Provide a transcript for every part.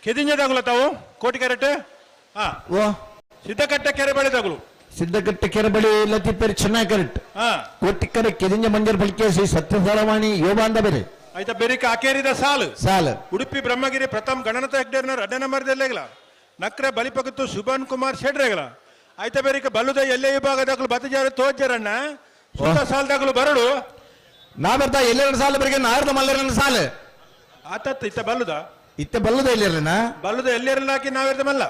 ಕೆದಿಂಜದಾಗುಲ ತಾವು ಕೋಟಿ ಕರೆಟ್. ಹಾ. ಓ. ಸಿದ್ದಕಟ್ಟೆ ಕೆರೆ ಬಳಿದಾಗುಲು. ಸಿದ್ದಕಟ್ಟೆ ಕೆರೆಬಳಿ ಲತಿಪೇರು ಚೆನ್ನಾಗಿ ಕರೆಕ್ಟ್. ಹಾ. ಕೋಟಿಕ್ಕರೆ ಕೆದಿಂಜ ಮಂಜರ್ ಬಳಿಕೇಸಿ ಸತ್ಯಸಾರವಾಣಿ ಯೋಬಾಂದ ಬೇರೆ. ಆಯ್ತಾ, ಬೆರಿಕ ಅಕೇರಿದ ಸಾಲು. ಸಾಲು. ಉಡುಪಿ ಬ್ರಹ್ಮಗಿರಿ ಪ್ರಥಮ್ ಗಣನಾಥ ಹೆಗ್ಡೇರ್ನ ರಡ್ಡ ನಂಬರ್ದಲ್ಲೇಗಲ ನಕ್ರೆ ಬಲಿಪಗತ್ತು ಸುಭಾನ್ ಕುಮಾರ್ ಶೆಡ್ರೇಗಲ. ಆಯ್ತಾ, ಬೆರಿಕ ಬಲ್ಲುದ ಎಲ್ಲೇ ವಿಭಾಗದಾಗಲು ಬತ್ತಜಾರ ತೋಜರಣ್ಣ ಸುತ್ತ ಸಾಲದಾಗಲು ಬರಡು. ನಾ ಬರ್ತಾ ಎಲ್ಲೆರಡು ಸಾಲು ಬರಿಗೆ ನಾರ್ದ ಮಲ್ಲರನ್ನ ಸಾಲು. ಆತತ್ ಇತ್ತ ಬಲ್ಲುದ. ಇತ್ತ ಬಲ್ಲುದ ಎಲ್ಲೆರನ. ಬಲ್ಲುದ ಎಲ್ಲೆರಲ್ಲ ಹಾಕಿ ನಾವಿರ್ದ ಮಲ್ಲ.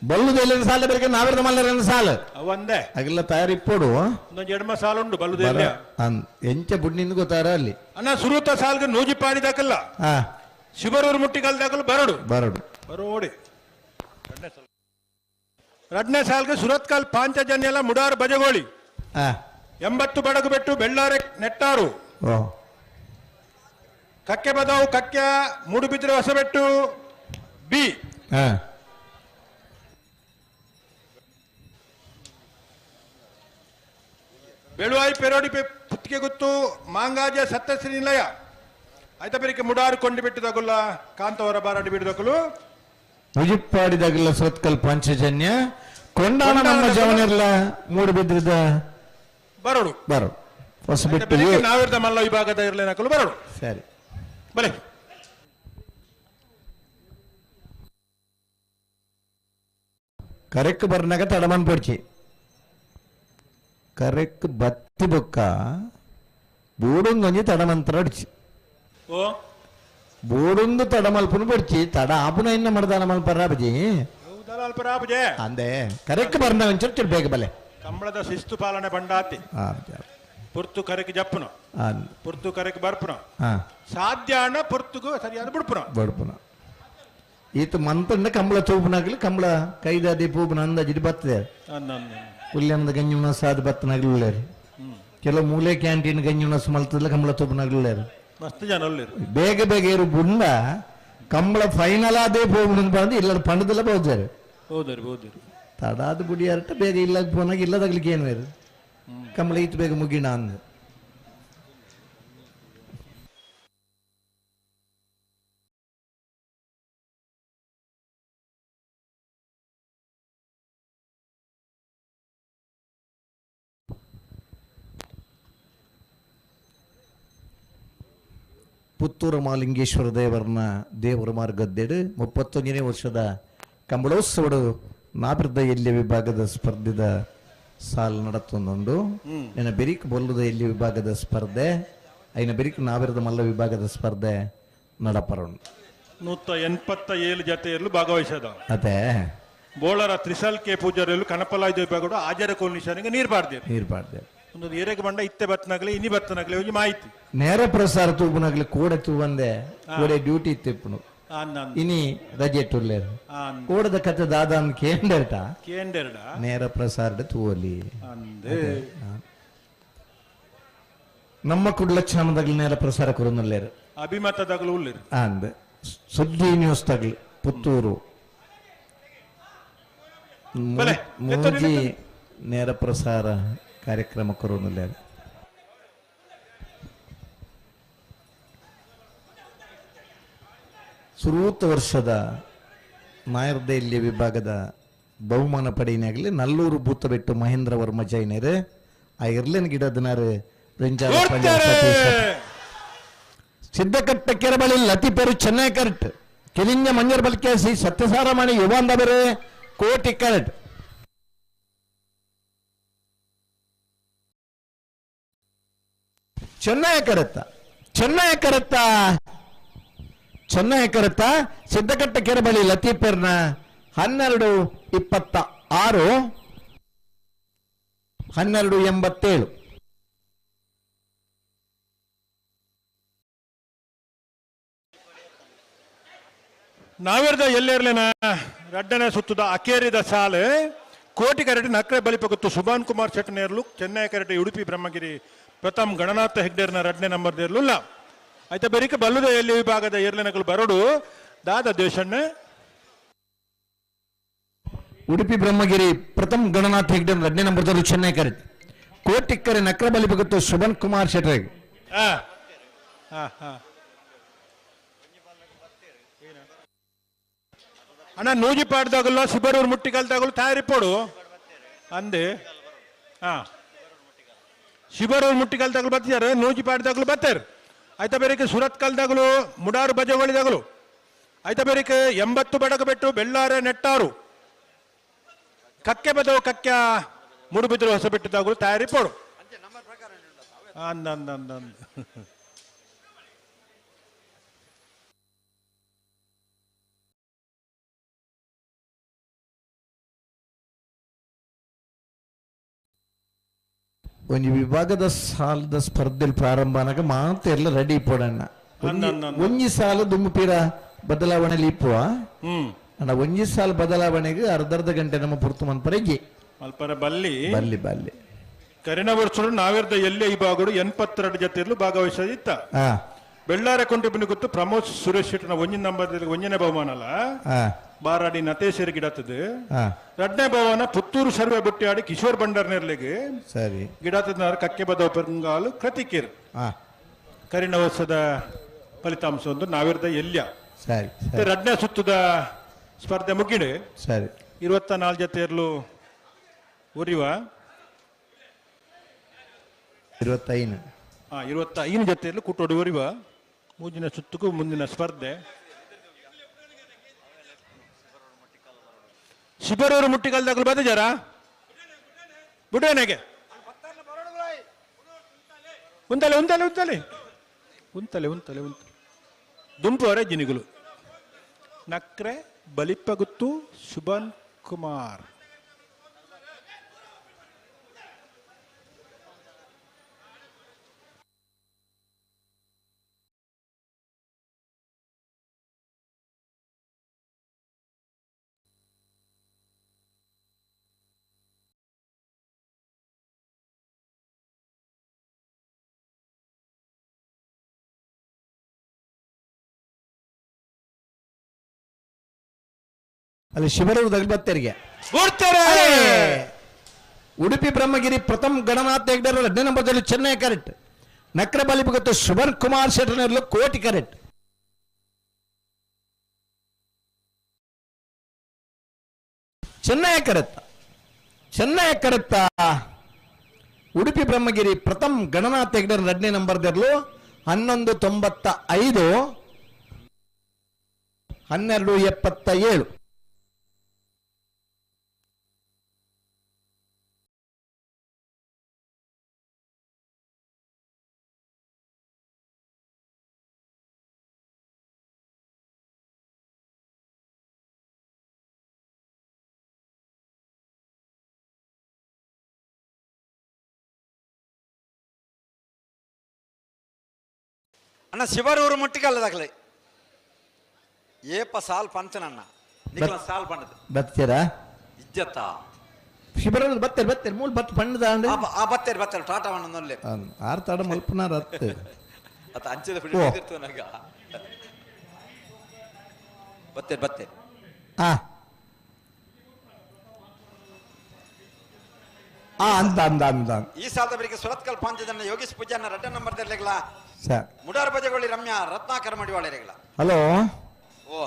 ಬಲ್ಲುದ ಎಲ್ಲೆರಡು ಸಾಲು ಬರಿಗೆ ನಾವಿರ್ದ ಮಲ್ಲರನ್ನ ಸಾಲು. ಒಂದೇ. ಅಗೆಲ್ಲ ತಯಾರಿ ಇಪ್ಪೋಡು. ಒಂದೊಂದು ಎಡಮ ಸಾಲು ಉಂಡು ಬಲ್ಲುದ ಎಲ್ಲಿಯ. ಎಂಚ ಬುಡ್ನಿಂದ ಗೊತ್ತಾರ ಅಲ್ಲಿ. ಅಣ್ಣ, ಸುರೂತ ಸಾಲ್ಗೆ ನೂಜಿ ಪಾಡಿ ದಾಕಲ್ಲ. ಹಾ. ಶಿಬರೂರು ಮುಟ್ಟಿಗಲ್ ದಾಕಲು ಬರಡು. ಬರಡು. ಬರೋಡಿ. ರಡ್ನೇ ಸಾಲ್ಗೆ ಸುರತ್ಕಲ್ ಪಾಂಚಜನ್ಯಲ ಮುಡಾರ್ ಬಜಗೋಳಿ. ಹಾ. 80 ಬಡಗು ಬೆಟ್ಟು ಬೆಳ್ಳಾರೆ ನೆಟ್ಟಾರು. ಓ. ಕಕ್ಕೆ ಬದಾವು ಕಕ್ಕೆ ಮೂಡುಬಿದ್ರೆ ಹೊಸಬೆಟ್ಟು ಬಿ. ಹಾ. ಬೆಳುವಾಯಿ ಪೆರೋಡಿ ಪುತ್ತಿಗೆ ಗುತ್ತು ಮಾಂಗಾಜ ಸತ್ತಶ್ರೀ ನಿಲಯ. ಆಯ್ತಾ, ಬೆರಿಕೆ ಮುಡಾರು ಕೊಂಡು ಬಿಟ್ಟದಗುಲ್ಲ ಕಾಂತವರ ಬಾರಾಡಿ ಬಿಡದಗುಲು. ಮುಜಿಪ್ಪಾಡಿದಾಗಲ್ಲ ಸುರತ್ಕಲ್ ಪಾಂಚಜನ್ಯ ಕೊಂಡಾಣ ನಮ್ಮ ಜವನಿರ್ಲ ಮೂಡುಬಿದ್ರಿದ ಬರೋಡು. ಬರೋಡು ಹೊಸಬೆಟ್ಟು. ಬೆರಿಕೆ ನಾವಿರ್ದ ಮಲ್ಲ ವಿಭಾಗದ ಇರ್ಲೇನಕಲು ಬರೋಡು. ಸರಿ. ಬಲೆ. ಕರೆಕ್ ಬರ್ನಾಗ ತಡಮನ್ ಪೊಡ್ಚಿ ಕರೆಕ್ ಬತ್ತಿ ಬೊಕ್ಕ ಬೋಡೊಂದೊಂಜಿ ತಡಮಂತ್ರ ಅಡ್ಚಿ. ಓ. ಬೋಡೊಂದು ತಡಮಲ್ಪುನು ಪೊಡ್ಚಿ ತಡ ಆಪುನ ಇನ್ನ ಮಡ್ದಾನ ಮಲ್ಪರ ಬಜಿ. ಹೌದಲ್ಲ, ಅಲ್ಪ ರಾಬಜೆ. ಅಂದೆ ಕರೆಕ್ ಬರ್ನಾಗ ಒಂಚೂರು ಬೇಗ ಬಲೆ. ಕಂಬಳದ ಶಿಸ್ತು ಪಾಲನೆ ಬಂಡಾತಿ. ಪುರ್ತು ಕರೆಕ್ ಜಪ್ಪುನು. ಪುರ್ತು ಕರೆಕ್ ಬರ್ಪುನು. ಸಾಧ್ಯ ಅಣ್ಣ ಪುರ್ತುಗು ಸರಿಯಾದ ಬಿಡ್ಪುನು. ಬಡ್ಪುನ ಈತ ಮಂತಂಡ ಕಂಬಳ ತೂಪುನಾಗ್ಲಿ ಕಂಬಳ ಕೈದಾದಿ ಪೂಪುನ ಅಂದಾಜಿಡಿ ಬತ್ತದೆ. ಪುಲ್ಯನದ ಗಂಜಿ ಸಾದ್ ಬತ್ತನಾಗ್ಲಿಲ್ಲೇರು. ಕೆಲವು ಮೂಲೆ ಕ್ಯಾಂಟೀನ್ ಗಂಜಿ ಉಣಸು ಮಲ್ತದಲ್ಲ ಕಂಬಳ ತೂಪುನಾಗ್ಲಿಲ್ಲೇರು. ಮಸ್ತ್ ಜನ ಉಳ್ಳೇರು. ಬೇಗ ಬೇಗ ಏರು ಬುಂಡ ಕಂಬಳ ಫೈನಲ್ ಆದೇ ಪೋಪುನ ಬಂದು ಇಲ್ಲ ಪಂಡದಲ್ಲ ಬೋದಾರೆ. ಹೌದರಿ ಹೌದರಿ. ತಡಾದ ಬುಡಿಯಾರಟ ಬೇಗ ಇಲ್ಲ ಪೋನಾಗ ಇಲ್ಲದಾಗ್ಲಿಕ್ಕೆ ಏನು ಬೇರೆ ಕಂಬಳ ಈತ ಬೇಗ ಮುಗಿಣ ಅಂದ. ಪುತ್ತೂರು ಮಾಲಿಂಗೇಶ್ವರ ದೇವರನ್ನ ದೇವರ ಮಾರ್ಗದ್ದೆಡು 31ನೇ ವರ್ಷದ ಕಂಬಳೋತ್ಸವಡು ನಾಬಿರ್ದ ಎಲ್ಯ ವಿಭಾಗದ ಸ್ಪರ್ಧೆದ ಸಾಲು ನಡತ್ತೊಂದುಂಡು. ನಿನ್ನ ಬೆರಿಕ್ ಬೊಲ್ಲದ ಎಲ್ಯ ವಿಭಾಗದ ಸ್ಪರ್ಧೆ ಐನ ಬೆರಿಕ್ ನಾಬಿರದ ಮಲ್ಲ ವಿಭಾಗದ ಸ್ಪರ್ಧೆ ನಡಪರುಂಡು. 187 ಜತೆಯಲ್ಲೂ ಭಾಗವಹಿಸದ. ಅದೇ. ಬೋಳರ ತ್ರಿಸಲ್ ಕೆ ಪೂಜಾರಿಯಲ್ಲೂ ಕಣಪಲಾಯ್ದ ವಿಭಾಗಡು ಆಜರ ಕೋಲ್ನಿಶಾನಿಗೆ ನೀರು ಬಾರ್ದೇರು. ನೀರು ಬಾರ್ದೇರು. ಒಂದು ಏರೆಗೆ ಬಂಡ ಇತ್ತೆ ಬತ್ತನಾಗ್ಲಿ ಇನಿ ಬತ್ತನಾಗ್ಲಿ ಒಂಜಿ ಮಾಹಿತಿ. ನೇರ ಪ್ರಸಾರ ತೂಪುನಾಗ್ಲಿ ಕೋಡೆ ತೂವಂದೆ ಕೋಡೆ ಡ್ಯೂಟಿ ಇತ್ತಿಪ್ಪುನು. ಇನಿ ರಜೆ ಟುಲ್ಲೇರು ಕೋಡದ ಕತೆ ದಾದಾನ್ ಕೇಂಡೆರಟ. ಕೇಂಡೆರಡ. ನೇರ ಪ್ರಸಾರದ ತೂವಲಿ. ನಮ್ಮ ಕುಡ್ಲ ಕ್ಷಾಮದಾಗ್ಲಿ ನೇರ ಪ್ರಸಾರ ಕೊರೊಂದುಲ್ಲೇರು. ಅಭಿಮತದಾಗಲು ಉಲ್ಲೇರು. ಅಂದ್ ಸುದ್ದಿ ನ್ಯೂಸ್ ತಗ್ಲಿ ಪುತ್ತೂರು ಮೂಜಿ ನೇರ ಪ್ರಸಾರ ಕಾರ್ಯಕ್ರಮ ಕೊರೊಂದುಲ್ಲೇರು. ಸುರೂತ ವರ್ಷದ ನಾಯರ್ದೆಲ್ಲಿ ವಿಭಾಗದ ಬಹುಮಾನ ಪಡೆಯಿನಾಗಲಿ ನಲ್ಲೂರು ಭೂತಬೆಟ್ಟು ಮಹೇಂದ್ರ ವರ್ಮ ಜೈನರು ಆ ಇರ್ಲೇನ್ ಗಿಡದನಾರು ಸಿದ್ದಕಟ್ಟ ಕೆರಬಳಿ ಲತಿಪೆರು ಚೆನ್ನೈ ಕರೆಟ್ ಕೆಲಿಂಜ ಮಂಜರ್ ಬಲ್ಕೇಸಿ ಸತ್ಯಸಾರ ಮಣಿ ಯುವಾಂದ ಬೇರೆ ಕೋಟಿ ಕರೆಟ್. ಚೆನ್ನೈ ಕರೆತ್ತ ಚೆನ್ನೈ ಕರೆತ್ತ ಚೆನ್ನೈ ಕರೆತ್ತ ಸಿದ್ದಕಟ್ಟ ಕೆರಬಳಿ ಲತೀಪೆರ್ನ 12:26 12:87. ನಾವಿರ್ದ ಎಲ್ಲೇರ್ಲೇನ ರಡ್ಡನೆ ಸುತ್ತದ ಅಕೇರಿದ ಸಾಲೆ ಕೋಟಿ ಕರಟಿ ನಕ್ರೆ ಬಲಿಪಗುತ್ತು ಸುಭಾನ್ ಕುಮಾರ್ ಶೆಟ್ಟನೇರ್ಲು ಚೆನ್ನೈ ಕರಟಿ ಉಡುಪಿ ಬ್ರಹ್ಮಗಿರಿ ಪ್ರಥಮ್ ಗಣನಾಥ ಹೆಗ್ಡೇರ್ನ ರಡ್ನೆ ನಂಬರ್ ದೇರ್ಲು. ಆಯ್ತಾ, ಬೆರಿಕ ಬಲ್ಲುದ ಎಲ್ಲಿ ವಿಭಾಗದ ಏರ್ಲೆನಕಲು ಬರೋಡು ದಾದ ದೇಶಣ್ಣ. ಉಡುಪಿ ಬ್ರಹ್ಮಗಿರಿ ಪ್ರಥಮ್ ಗಣನಾಥ ಹೆಗ್ಡೆ ರಡ್ನೆ ನಂಬರ್ ದವರು ಚೆನ್ನೈ ಕರಟಿ ಕೋಟಿಕ್ಕರೆ ನಕ್ರ ಬಲಿಪಗುತ್ತು ಸುಭಾನ್ ಕುಮಾರ್ ಶೆಟ್ಟರ್. ಅಣ್ಣ ನೂಜಿಪಾಡ್ದಾಗಲ್ಲ ಶಿಬರೂರು ಮುಟ್ಟಿಗಲ್ದಾಗಲು ತಯಾರಿಪೋಡು ಅಂದೆ. ಹಾ ಶಿಬರೂರು ಮುಟ್ಟಿಗಲ್ದಾಗಲು ಬರ್ತಿದ್ದಾರೆ, ನೂಜಿಪಾಡ್ದಾಗಲು ಬರ್ತಾರೆ. ಆಯ್ತಾ ಬೇರೆ ಸುರತ್ ಕಲ್ದಾಗಲು ಮುಡಾರು ಬಜಗಳಿದಾಗಲು. ಆಯ್ತಾ ಬೇರೆ 80 ಬಡಗಬೆಟ್ಟು ಬೆಳ್ಳಾರೆ ನೆಟ್ಟಾರು ಕಕ್ಕೆ ಬದವು ಕಕ್ಕ ಮುಡುಬಿದ್ರು ಹೊಸ ಬಿಟ್ಟಿದಾಗಲು ತಯಾರಿಪೋಡು. ಅಂದ ಅಂದ ಅಂದ ಅಂದ ಒಂದು ವಿಭಾಗದ ಸಾಲದ ಸ್ಪರ್ಧೆ ಪ್ರಾರಂಭ ಅನ್ನಾಗ ಮಾತೆಲ್ಲ ರೆಡಿ ಪೋಡಣ್ಣ. ಒಂಜಿ ಸಾಲು ದುಮ್ಮು ಪೀರ ಬದಲಾವಣೆ ಇಪ್ಪುವ ಅಣ್ಣ. ಒಂಜಿ ಸಾಲು ಬದಲಾವಣೆಗೆ ಅರ್ಧ ಅರ್ಧ ಗಂಟೆ ನಮ್ಮ ಪುರ್ತು ಮನ್ಪರೆಗೆ ಅಲ್ಪರ ಬಲ್ಲಿ ಬಲ್ಲಿ ಬಲ್ಲಿ. ಕರಿನ ವರ್ಷರು ನಾವಿರ್ದ ಎಲ್ಲೇ ಈ ಭಾಗಡು 82 ಜೊತೆಯಲ್ಲೂ ಭಾಗವಹಿಸಿತ್ತ. ಬೆಳ್ಳಾರೆ ಕೊಂಟಿಬಿನ ಗೊತ್ತು ಪ್ರಮೋದ್ ಸುರೇಶ್ ಶೆಟ್ಟನ ಒಂಜಿನ ನಂಬರ್ ಒಂಜನೇ ಬಹುಮಾನ ಅಲ್ಲ ಬಾರಾಡಿ ನತೇಶ್ವರಿ ಗಿಡತದೆ. ಎರಡನೇ ಭವನ ಪುತ್ತೂರು ಸರ್ವೆ ಬುಟ್ಟಿಯಾಡಿ ಕಿಶೋರ್ ಬಂಡಾರ್ ನೇರ್ಲಿಗೆ ಸರಿ ಗಿಡತದ ಕಕ್ಕೆ ಬದವ ಪೆರಂಗಾಲು ಕೃತಿಕೇರ್. ಕರಿನ ವರ್ಷದ ಫಲಿತಾಂಶ ಒಂದು ನಾವಿರ್ದ ಎಲ್ಯ. ಸರಿ ಎರಡನೇ ಸುತ್ತದ ಸ್ಪರ್ಧೆ ಮುಗಿಡು. ಸರಿ 24 ಜೊತೆಯಲ್ಲೂ ಉರಿವ 25 25 ಜೊತೆಯಲ್ಲೂ ಕೂಟೋಡಿ ಉರಿವ. ಮುಂದಿನ ಸುತ್ತಕ್ಕೂ ಮುಂದಿನ ಸ್ಪರ್ಧೆ ಶಿಬರೂರು ಮುಟ್ಟಿಗಲ್ದಾಗಲು ಬಂದ ಜರ ಬಿಡುವನೆಗೆ ಉಂತಲೆ ಉಂತಲೆ ಉಂತಲೆ ಉಂತಲೆ ಉಂತಲೆ ಉಂತಲೆ ದುಂಪುವರೆ ಜಿನಿಗುಲು ನಕ್ರೆ ಬಲಿಪಗುತ್ತು ಸುಬನ್ ಕುಮಾರ್. ಅಲ್ಲಿ ಶಿಬರೂರು ದಗ್ಬತ್ತರಿಗೆ ಉಡುಪಿ ಬ್ರಹ್ಮಗಿರಿ ಪ್ರಥಮ ಗಣನಾಥ ಹೆಗ್ಡರ್ 2ನೇ ನಂಬರ್ದಲ್ಲಿ ಚೆನ್ನೈ ಕರೆಕ್ಟ್. ನಕ್ರ ಬಲಿಪಗತ್ತು ಶುಭನ್ ಕುಮಾರ್ ಶೆಟ್ಟರ್ನಲ್ಲೂ ಕೋಟಿ ಕರೆಕ್ಟ್. ಚೆನ್ನೈ ಕರೆತ್ತ ಚೆನ್ನೈ ಕರೆತ್ತ ಉಡುಪಿ ಬ್ರಹ್ಮಗಿರಿ ಪ್ರಥಮ ಗಣನಾಥ ಹೆಗ್ಡರ್ 2ನೇ ನಂಬರ್ದಲ್ಲೂ 11.95 12.77. ಅಣ್ಣ ಶಿವರೂರು ಮುಟ್ಟಿಗಲ್ಲದಾಗಲಿ ಏಪ ಸಾಲ್ ಪಂಚನಣ್ಣ ನಿಖಲ ಸಾಲ್ ಪಂಡದ ಬತ್ತೀರಾ ಇಜ್ಜತ್ತ ಶಿಬರೂರು ಬತ್ತೀರಿ ಬತ್ತೀರಿ ಮೂಲ ಬತ್ ಪಂಡದ ಆ ಬತ್ತೀರಿ ಬತ್ತೀರಿ ಟಾಟಾ ಅಣ್ಣ ಆರ್ ತಾಡ ಮಲ್ಪನಾರ ಅತ್ತು ಅತ್ತ ಅಂಚದ ಬಿಡಿ ಬತ್ತೀರಿ ಬತ್ತೀರಿ. ಆ ಅಂದ ಅಂದ ಅಂದ ಈ ಸಾಲದ ಬರಿಗೆ ಸುರತ್ಕಲ್ ಪಾಂಚಜನ ಯೋಗೇಶ್ ಪೂಜಾನ 2ನೇ ನಂಬರ್ ದರ್ಲೆಗ್ಲ ಮುಡಾರ್ ಬಜಗೊಳ್ಳಿ ರಮ್ಯಾ ರತ್ನಾಕರ ಮಡಿವಾಳರೆಗ್ಲ. ಹಲೋ ಓ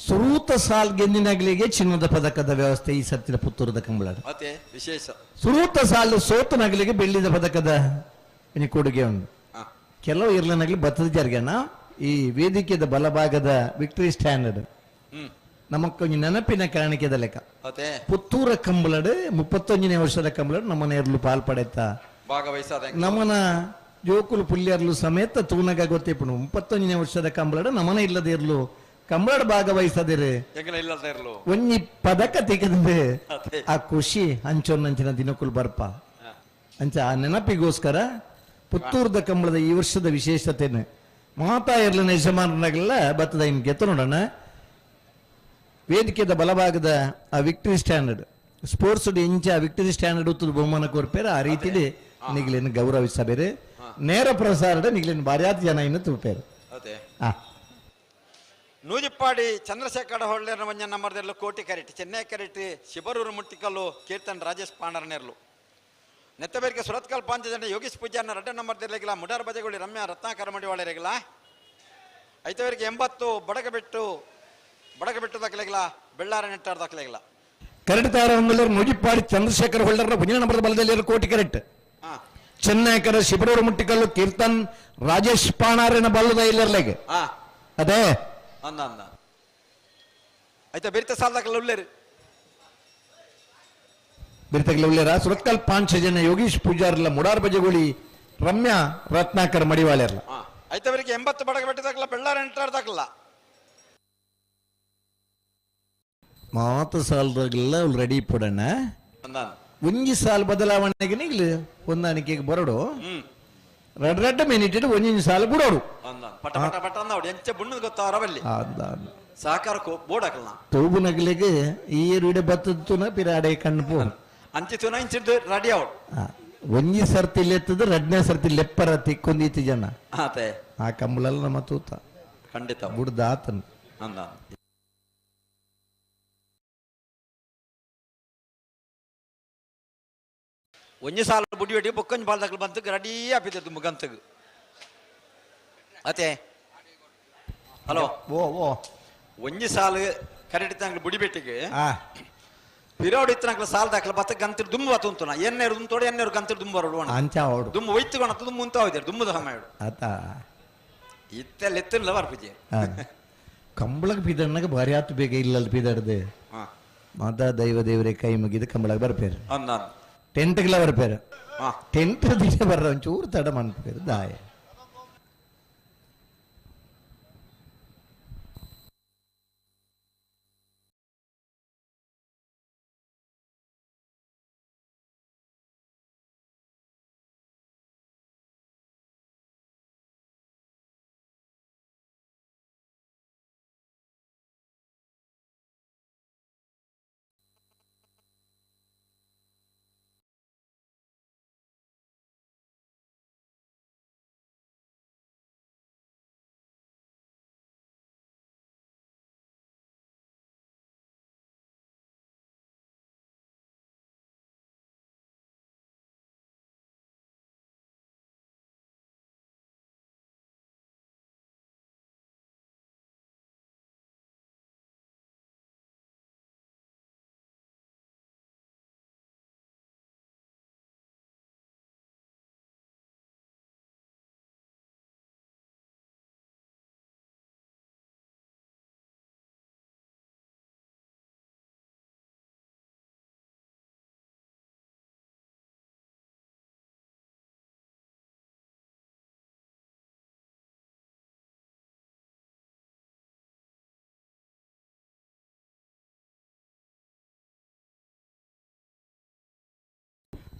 ಸುರೂತ ಸಾಲ್ ಗೆಂದಿನಗಲಿಗೆ ಚಿನ್ನದ ಪದಕದ ವ್ಯವಸ್ಥೆ ಈ ಸರ್ತಿನ ಪುತ್ತೂರದ ಕಂಬಳ. ಮತ್ತೆ ವಿಶೇಷ ಸುರೂತ ಸಾಲು ಸೋತ ನಗಲಿಗೆ ಬೆಳ್ಳಿದ ಪದಕದ ಕೊಡುಗೆ ಉಂಟು. ಕೆಲವು ಇರ್ಲನಗಲಿ ಬತ್ತದ ಜರ್ಗಣ ಈ ವೇದಿಕೆದ ಬಲಭಾಗದ ವಿಕ್ಟರಿ ಸ್ಟ್ಯಾಂಡರ್ಡ್ ನಮಕ್ಕೊಂಜಿ ನೆನಪಿನ ಕಾಣಿಕೆದ ಲೆಕ್ಕ. ಪುತ್ತೂರ ಕಂಬಳಡು 31ನೇ ವರ್ಷದ ಕಂಬಳಡು ನಮ್ಮನ ಎರ್ಲು ಪಾಲ್ ಪಡೆತ ನಮ್ಮನ ಜೋಕುಲು ಪುಲ್ಯರ್ಲು ಸಮೇತ ತೂನಗ ಗೊತ್ತಿಪ್ಪುನು. 31ನೇ ವರ್ಷದ ಕಂಬಳಡು ನಮನ ಇಲ್ಲದ ಇರ್ಲು ಕಂಬಳಡು ಭಾಗವಹಿಸದಿರು ಒಂಜಿ ಪದಕ ತೆಗೆದ್ರೆ ಆ ಖುಷಿ ಹಂಚೊನ್ನಂಚಿನ ದಿನಕುಲು ಬರ್ಪ ಅಂಚ ಆ ನೆನಪಿಗೋಸ್ಕರ ಪುತ್ತೂರದ ಕಂಬಳದ ಈ ವರ್ಷದ ವಿಶೇಷತೆನೆ ಮಾತಾ ಇರ್ಲಿನ ಯಜಮಾನರಾಗಲ್ಲ ಬತ್ತದ ಇನ್ ಗೆತ್ತು ನೋಡೋಣ. ವೇದಿಕೆದ ಬಲಭಾಗದ ಆ ವಿಕ್ಟರಿ ಸ್ಟ್ಯಾಂಡರ್ಡ್ ಸ್ಪೋರ್ಟ್ಸ್ ಇಂಚ ವಿಕ್ಟರಿ ಸ್ಟ್ಯಾಂಡರ್ಡ್ ಉತ್ತದ ಬಹುಮಾನ ಕೊರ್ಪೇರ ಆ ರೀತಿಲಿ ನಿಗ್ಲೇನು ಗೌರವಿಸಬೇರೆ. ನೇರ ಪ್ರಸಾರದ ನಿಗ್ಲೇನು ಬಾರ್ಯಾತ ಜನ ಇನ್ನು ತುಪೇರು. ನೂಜಿಪ್ಪಾಡಿ ಚಂದ್ರಶೇಖರ ಹೊಳ್ಳೆರ್ನ ಒಂಜ ನಂಬರ್ದೆರ್ಲು ಕೋಟಿ ಕರೆಟ್ ಚೆನ್ನೈ ಕರೆಟ್ ಶಿಬರೂರು ಮುಟ್ಟಿಕಲ್ಲು ಕೀರ್ತನ್ ರಾಜೇಶ್ ಪಾಂಡರ್ನೆರ್ಲು ನೆತ್ತಬೇರಿಗೆ ಸುರತ್ಕಲ್ ಪಾಂಚಜನ ಯೋಗೇಶ್ ಪೂಜಾರ್ನ 2ನೇ ನಂಬರ್ದೆರ್ಲೆಗಿಲ್ಲ ಮುಡಾರ್ ಬಜೆಗೊಳ್ಳಿ ರಮ್ಯಾ ರತ್ನಾಕರ ಮಡಿವಾಳರೆಗಿಲ್ಲ. ಐತವರಿಗೆ 80 ಬಡಗಬೆಟ್ಟು ಬಡಗ ಬಿಟ್ಟು ದಾಖಲೆಗಿಲ್ಲ ಬೆಳ್ಳಾರ ನೆಟ್ಟಾರ್ ದಾಖಲೆಗಿಲ್ಲ ಕರೆಕ್ಟ್ ತಯಾರ ಮುಜಿಪ್ಪಾಡಿ ಚಂದ್ರಶೇಖರ್ ಹೊಳ್ಳರ ಮುಂದಿನ ನಂಬರ್ ಬಲದಲ್ಲಿ ಕೋಟಿ ಕರೆಕ್ಟ್ ಚೆನ್ನೈಕರ ಶಿಬರೂರು ಮುಟ್ಟಿಕಲ್ಲು ಕೀರ್ತನ್ ರಾಜೇಶ್ ಪಾಣಾರಿನ ಬಲ್ಲದ ಇಲ್ಲರ್ಲೆಗೆ ಅದೇ ಅಂದ ಅಂದ ಆಯ್ತಾ ಬೆರಿತ ಸಾಲದಾಕಲ್ಲ ಉಳ್ಳೇರು ಬಿರ್ತಗಲ ಉಳ್ಳೇರ ಸುರತ್ಕಲ್ ಪಾಂಚ ಜನ ಯೋಗೀಶ್ ಪೂಜಾರ್ಲ ಮುಡಾರ್ ಬಜಗುಳಿ ರಮ್ಯಾ ರತ್ನಾಕರ್ ಮಡಿವಾಳೆರ್ಲ ಆಯ್ತಾ ಬೆರಿಗೆ 80 ಬಡಗ ಬೆಟ್ಟದಾಕಲ್ಲ ಬೆಳ್ಳಾರ ನೆಟ್ಟಾರ್ದಾಕಲ್ಲ ಮಾತು ಸಾಲದಾಗಲ್ಲ ಅವ್ಳು ರೆಡಿ ಪಡೋಣ ಒಂಜಿ ಸಾಲು ಬದಲಾವಣೆಗೆ ನಿಗ್ಲು ಹೊಂದಾಣಿಕೆಗೆ ಬರೋಡು ರೆಡ್ ರೆಡ್ ಮಿನಿಟ್ ಒಂಜಿ ಸಾಲು ಬಿಡೋಡು ಪಟ ಪಟ ಪಟ ಅಂದ ಎಂಚ ಬುಣ್ಣದ ಗೊತ್ತಾವರಲ್ಲಿ ಸಹಕಾರಕ್ಕೂ ಬೋರ್ಡ್ ಹಾಕಲ್ಲ ತೂಬು ನಗಲಿಗೆ ಈ ರೂಢೆ ಬತ್ತದ ಪಿರಾಡೆ ಕಣ್ಣು ಪೋ ಅಂಚೆ ತೂನ ಇಂಚಿದ್ದು ರೆಡಿ ಅವಡು ಒಂಜಿ ಸರ್ತಿ ಲೆತ್ತದ ರಡ್ನೇ ಸರ್ತಿ ಲೆಪ್ಪರ ತಿಕ್ಕೊಂದೀತಿ ಜನ ಆ ಕಂಬಳಲ್ಲ ನಮ್ಮ ತೂತ ಖಂಡಿತ ಬುಡ್ದ ಆತನು ಅಂದ ಒಂಜಿ ಸಾಲ ಬುಡಿ ಬೆಟ್ಟಿ ಬೊಕ್ಕೊಂಜಿ ಬಾಲ್ದಾಕಲು ಬಂತು ರೆಡಿ ಆಪಿದ್ದು ಮುಗಂತಗ್ ಅತೆ ಹಲೋ ಓ ಓ ಒಂಜಿ ಸಾಲು ಕರೆಕ್ಟ್ ತಂಗ್ಲು ಬುಡಿ ಬೆಟ್ಟಿಗೆ ಪಿರೋಡ್ ಇತ್ತನಕ್ಲ ಸಾಲ ದಾಖಲ ಬತ್ತ ಗಂತಿರ್ ದುಂಬು ಬತ್ತು ಉಂಟು ಎನ್ನೇರು ದುಂತೋಡು ಎನ್ನೇರು ಗಂತಿರ್ ದುಂಬು ಬರೋಡು ಅಂಚ ಅವಡು ದುಂಬು ಒಯ್ತುಕೊಣ ದುಂಬು ಉಂತ ಹೋಯ್ತಾರೆ ದುಂಬುದ ಸಮಯ ಆತ ಇತ್ತೆಲ್ಲ ಎತ್ತಿಲ್ಲ ಬರ್ಪುಜಿ ಕಂಬಳಕ್ಕೆ ಪಿದಣ್ಣಗೆ ಭಾರಿ ಆತು ಬೇಗ ಇಲ್ಲ ಪಿದಾಡ್ದೆ ಮಾತಾ ದೈವ ದೇವರೇ ಕೈ ಮುಗಿದು ಕಂಬಳಕ್ಕೆ ಬರ್ಪೇರು ಟೆಂಟ್ಗೆಲ್ಲ ಬರ್ಪೇರು ಟೆಂಟ್ ದಿನ ಬರ್ರ ಒಂಚೂರು ತಡ ಮನ್ಪೇರು ದಾಯ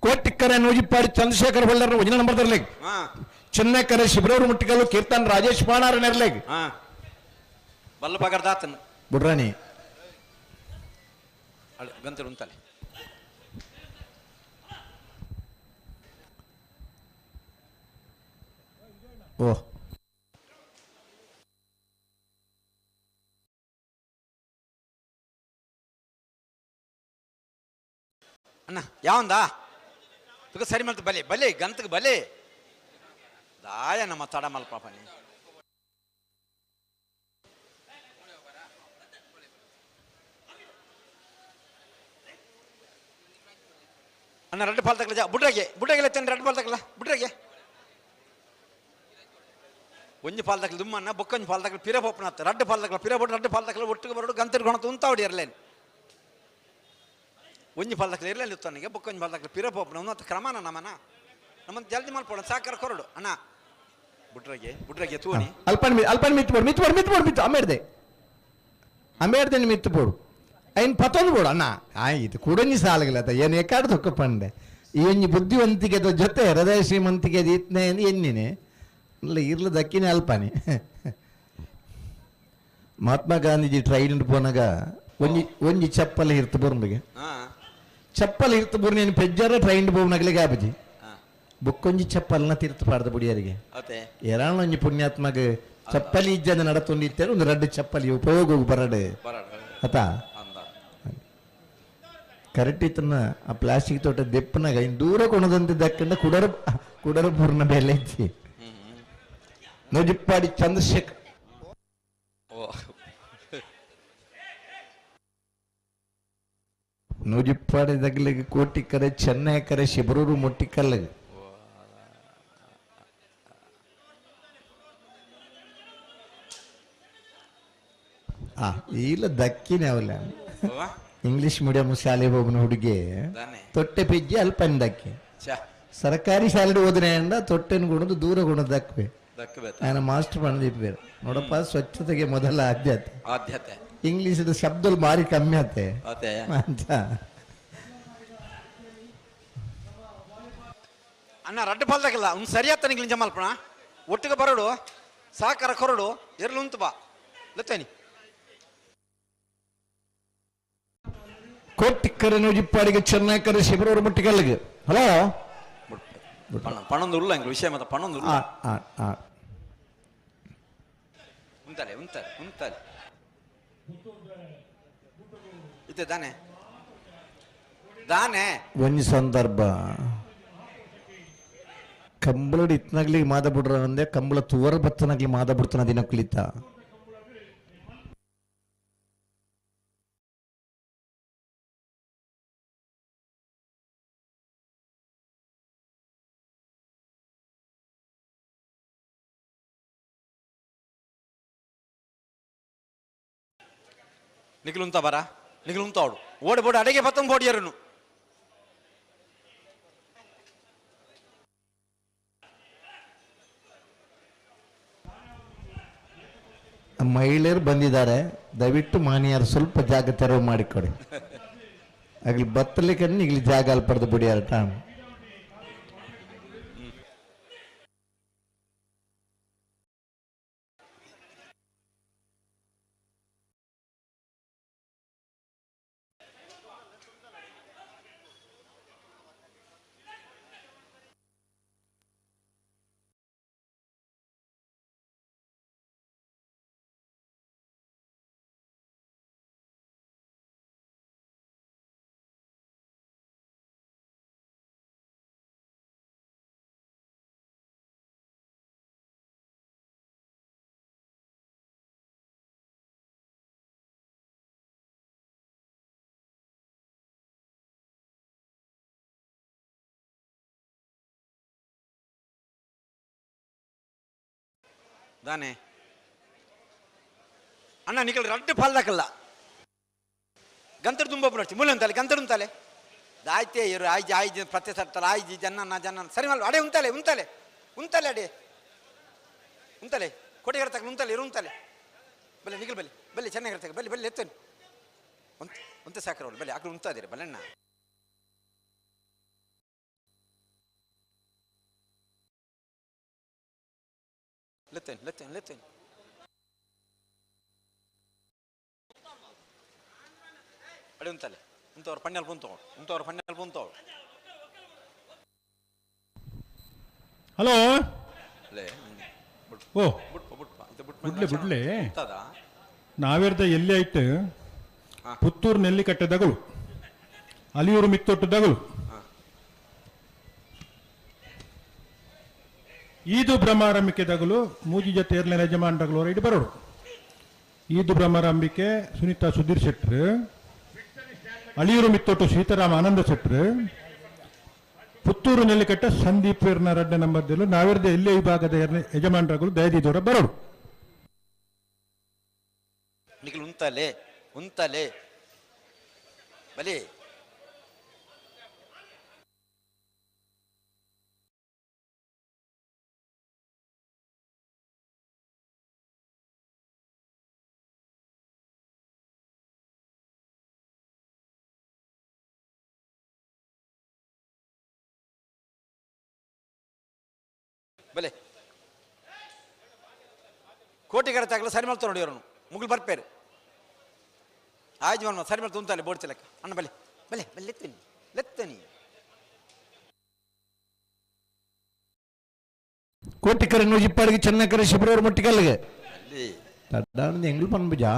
ಕೋಟಿಕ್ಕರೆ ನೂಜಿಪ್ಪಾಡಿ ಚಂದ್ರಶೇಖರ್ ಹೊಳ್ಳರ್ ಒಂದಿನ ನಂಬರ್ ತರ್ಲೆಗ್ ಚೆನ್ನೈಕರೆ ಶಿಬ್ರವ್ರ ಮುಟ್ಟಿಕಲ್ಲು ಕೀರ್ತನ್ ರಾಜೇಶ್ ಪಾಣಾರ್ ನೆರ್ಲೆಗ್ ಬಲ್ಲ ಪಗರ್ದಾತನ್ ಬುಡ್ರಾಣಿ ಗಂತರು ಉಂತಲೆ ಓ ಅಣ್ಣ ಯಾವಂದ ತುಗ ಸರಿ ಮಾಡ್ತು ಬಲೆ ಬಲೆ ಗಂತಕ್ಕೆ ಬಲೆ ದಾಯ ನಮ್ಮ ತಡ ಮಲ್ಪ ಪಾಪ ಅಣ್ಣ ರೆಡ್ ಪಾಲ್ ತಗಲ ಬುಡ್ರಗೆ ಬುಡ್ರಗೆ ರೆಡ್ ಪಾಲ್ ತಗಲ ಬುಡ್ರಗೆ ಒಂಜಿ ಪಾಲ್ ತಗಲ ದುಮ್ಮನ್ನ ಬೊಕ್ಕೊಂಜಿ ಪಾಲ್ ತಗಲ ಪಿರ ಪೋಪನ ರಡ್ಡು ಪಾಲ್ ತಗಲ ಪಿರ ಬೊಟ್ಟು ರಡ್ಡು ಪಾಲ್ ತಗಲ ಒಟ್ಟಿಗೆ ಬರೋಡು ಗಂತರು ಗುಣ ತುಂತಾವಡಿ ಇರಲೇನು ಒಂಜಿ ಪಾಲ್ ತಗಲ ಇರಲಿಲ್ಲ ಇತ್ತು ಬೊಕ್ಕೊಂಜಿ ಪಾಲ್ ತಗಲ ಪಿರ ಪೋಪನ ಒಂದು ಕ್ರಮನ ನಮ್ಮನ ನಮ್ಮನ್ನ ಜಲ್ದಿ ಮಲ್ಪೋಣ ಸಾಕಾರ ಕೊರಡು ಅಣ್ಣ ಬುಡ್ರಗೆ ಬುಡ್ರಗೆ ತೂನಿ ಅಲ್ಪನ್ ಅಲ್ಪನ್ ಮಿತ್ತು ಬೋಡು ಮಿತ್ತು ಬೋಡು ಮಿತ್ತು ಬೋಡು ಮಿತ್ತು ಅಮ್ಮೇಡ್ದೆ ಅಮ್ಮೇಡ್ದೆ ಮಿತ್ತು ಬೋಡು ಐನ್ ಪತ್ತೊಂದು ಬೋಡು ಅಣ್ಣ ಆಯ್ತು ಕೂಡೊಂಜಿ ಸಾಲಗಲತ್ತ ಏನು ಎಕ್ಕಾಡು ದೊಕ್ಕ ಪಂಡೆ ಈ ಒಂಜಿ ಬುದ್ಧಿವಂತಿಕೆದ ಜೊತೆ ಹೃದಯ ಶ್ರೀಮಂತಿಕೆ ಇತ್ನೆ ಎನ್ನಿನೆ ಇಲ್ಲ ಇರ್ಲು ದಕ್ಕಿನೇ ಅಲ್ಪನೆ. ಮಹಾತ್ಮ ಗಾಂಧೀಜಿ ಟ್ರೈನ್ ಪೋನಾಗ ಒಂಜಿ ಒಂಜಿ ಚಪ್ಪಲ್ ಇರ್ತು ಬೋರ್ನಿಗೆ ಚಪ್ಪಲ್ ಇರ್ತು ಬೋರ್ ನೀನು ಪೆಜ್ಜಾರ ಟ್ರೈನ್ ಬೋನಗಲಿಗೆ ಆಬಜಿ ಬುಕ್ಕೊಂಜಿ ಚಪ್ಪಲ್ನ ತೀರ್ತು ಪಾಡ್ದ ಬುಡಿಯರಿಗೆ ಏರಾಣ ಒಂಜಿ ಪುಣ್ಯಾತ್ಮಗ ಚಪ್ಪಲಿ ಇಜ್ಜದ ನಡತೊಂದಿತ್ತೇನೆ ಒಂದು ರಡ್ಡು ಚಪ್ಪಲಿ ಉಪಯೋಗ ಬರಡು ಅತಾ ಕರೆಕ್ಟ್ ಇತ್ತನ್ನ ಆ ಪ್ಲಾಸ್ಟಿಕ್ ತೋಟ ದೆಪ್ಪನಾಗ ಇನ್ನು ದೂರ ಕೊಣದಂತೆ ದಕ್ಕಂಡ ಕುಡರ ಕುಡರ ಪೂರ್ಣ ಬೆಲೆ ಇತ್ತಿ ನೂಜಿಪ್ಪಾಡಿ ಚಂದ್ರಶೇಖರ್. ನೂಜಿಪ್ಪಾಡಿದಗ್ಲಿಗೆ ಕೋಟಿಕರೆ ಚೆನ್ನೈ ಕರೆ ಶಿಬರೂರು ಮುಟ್ಟಿಕಲ್ಲಿಗೆ. ಆ ಇಲ್ಲ ದಕ್ಕಿನೇ ಅವಲ್ಲ. ಇಂಗ್ಲಿಷ್ ಮೀಡಿಯಂ ಶಾಲೆ ಹೋಗಿನ ಹುಡುಗಿ ತೊಟ್ಟೆ ಪಿಜ್ಜಿ ಅಲ್ಪ ದಕ್ಕಿ. ಸರ್ಕಾರಿ ಶಾಲೆ ಓದಿನ ತೊಟ್ಟೆನ ಗುಣದು ದೂರ ಗುಣದ ದಕ್ವೆ. ನಾನು ಮಾಸ್ಟರ್ ಬಂದಿದ್ದೆ ನೋಡಪ್ಪ, ಸ್ವಚ್ಛತೆಗೆ ಮೊದಲ ಆದ್ಯತೆ. ಆದ್ಯತೆ. ಇಂಗ್ಲಿಷ್ ಶಬ್ದ ಭಾರಿ ಕಮ್ಮಿ ಆತೆ ಅಂತ. ಅಣ್ಣ ರಡ್ಡು ಪಾಲ್ದಾಗಿಲ್ಲ ಒಂದು ಸರಿಯಾದ ನಿಂಗೆ ಜಮಾಲ್ಪಣ ಒಟ್ಟಿಗೆ ಬರೋಡು ಸಾಕಾರ ಕೊರಡು ಎರ್ಲು ಉಂತು ಬಾ ಲತ್ತೇನಿ. ಕೋಟಿಕ್ಕರೆ ನೂಜಿಪ್ಪಾಡಿಗೆ ಚೆನ್ನೈಕರೆ ಶಿಬರೂರು ಮುಟ್ಟಿಗಲ್ಲಿಗೆ. ಹಲೋ ಪಣೊಂದು ಉಲ್ಲ ವಿಷಯ ಮತ್ತೆ ಪಣೊಂದು ಉಂತಲೆ ಉಂತಲೆ ಉಂತಲೆ ಇತ್ತೆ ದಾನೆ ದಾನೆ. ಒಂಜಿ ಸಂದರ್ಭ ಕಂಬಳಡ್ ಇತ್ನಾಗ್ಲಿ ಮಾದ ಬಿಡ್ರ ಅಂದೆ ಕಂಬಳ ತುವರ ಬತ್ತನಾಗ್ಲಿ ಮಾದ ಬಿಡ್ತಾನ ದಿನ ಕುಲಿತ. ನಿಖಿಲುಂತ ಬರ ನಿಖಿಲುಂತ ಅವಳು ಓಡಿ ಬೋಡಿ ಅಡಿಗೆ ಬತ್ತಂ ಬೋಡಿಯರನು. ಮಹಿಳೆಯರು ಬಂದಿದ್ದಾರೆ, ದಯವಿಟ್ಟು ಮಾನ್ಯರು ಸ್ವಲ್ಪ ಜಾಗ ತೆರವು ಮಾಡಿಕೊಡಿ. ಆಗ್ಲಿ ಬತ್ತಲಿಕ್ಕೆ ಇಲ್ಲಿ ಜಾಗ ಅಲ್ಪಡ್ದು ಬಿಡಿಯಾರ ಟಾಮ್. ದಾನೆ ಅಣ್ಣ ನಿಖಲ್ ರಡ್ಡು ಪಾಲ್ದಾಕಲ್ಲ ಗಂತರು ತುಂಬ ನಡ್ಸಿ ಮೂಲೆ ಉಂತಾಲೆ ಗಂತರು ಉಂತಾಲೆ ದಾಯ್ತೆ ಇರು ಆಯ್ಜಿ ಆಯ್ಜಿ ಪ್ರತಿ ಸರ್ತಲ್ಲ ಆಯ್ಜಿ ಜನ್ನ ಜನ್ನ ಸರಿ ಮಲ್ಲ ಅಡೆ ಉಂತಾಲೆ ಉಂತಾಲೆ ಉಂತಾಲೆ ಅಡೆ ಉಂತಾಲೆ ಕೊಟ್ಟಿಗೆ ತಕ್ಕ ಉಂತಾಲೆ ಇರು ಉಂತಾಲೆ ಬಲ್ಲೆ ನಿಖಲ್ ಬಲ್ಲಿ ಬಲ್ಲಿ ಚೆನ್ನಾಗಿರ್ತಕ್ಕ ಬಲ್ಲಿ ಬಲ್ಲಿ ಎತ್ತೇನು ಉಂತ ಉಂತ ಸಾಕ್ರವಲ್ಲ ಬಲ್ಲಿ ಆಕಳು ಉಂತಾದಿರ ಬಲ್ಲಣ್ಣ. ಲೆತ್ತೇನು ಲೆತ್ತೇನು ಲೆತ್ತೇನು ಅಡಿ ಉಂತಲೆ ಉಂತವ್ರ ಪಣ್ಣಲ್ಲಿ ಪುಂತವಳು ಉಂತವ್ರ ಪಣ್ಣಲ್ಲಿ ಪುಂತವಳು. ಹಲೋ ಓ ಬುಡ್ಲೆ ಬುಡ್ಲೆ ನಾವೇರ್ದ ಎಲ್ಲಿ ಆಯ್ತು ಪುತ್ತೂರು ನೆಲ್ಲಿಕಟ್ಟೆ ದಗಳು ಅಲಿಯೂರು ಮಿತ್ತೊಟ್ಟು ದಗಳು ಈದು ಭ್ರಮಾರಂಭಿಕೆ ದಗಲು ಮೂಜಿ ಜೊತೆ ಏರ್ಲಿನ ಯಜಮಾನ್ರಗಳು ಇಡು ಬರೋಡು. ಈದು ಭ್ರಮರಾಂಬಿಕೆ ಸುನೀತಾ ಸುಧೀರ್ ಶೆಟ್ರು, ಅಳಿಯೂರು ಮಿತ್ತೊಟ್ಟು ಸೀತಾರಾಮ ಆನಂದ ಶೆಟ್ರು, ಪುತ್ತೂರು ನೆಲ್ಲಿಕಟ್ಟ ಸಂದೀಪ್ ರಡ್ಡ ನಂಬರ್ದಲ್ಲೂ ನಾವಿರದ ಎಲ್ಲೇ ವಿಭಾಗದ ಯಜಮಾನರುಗಳು ದಯದಿದ್ದವರ ಬರೋಡು. ನಿಖಿಲ್ ಉಂತಲೆ ಉಂತಲೆ ಬಲಿ ಬಲೆ ಕೋಟಿಗರ ತಾಗಲ ಸರಿ ಮಾಡ್ತಾರೆ ನೋಡಿ ಅವರನ್ನು ಮುಗುಲ್ ಬರ್ಪೇರು ಆಯ್ತು ಮಲ್ಮ ಸರಿ ಮಾಡ್ತು ಉಂತಲೆ ಬೋರ್ಡ್ ಚಲಕ್ಕ ಅಣ್ಣ ಬಲೆ ಬಲೆ ಬಲೆ ಲೆತ್ತನಿ ಲೆತ್ತನಿ. ಕೋಟಿಕರೆ ನೂಜಿಪ್ಪಾಡಿಗೆ ಚೆನ್ನಕರೆ ಶಿಬರೂರು ಮುಟ್ಟಿಕಲ್ಲಿಗೆ ಅಲ್ಲಿ ತಡ್ಡಾಣದ ಎಂಗ್ಲು ಪನ್ಬುಜಾ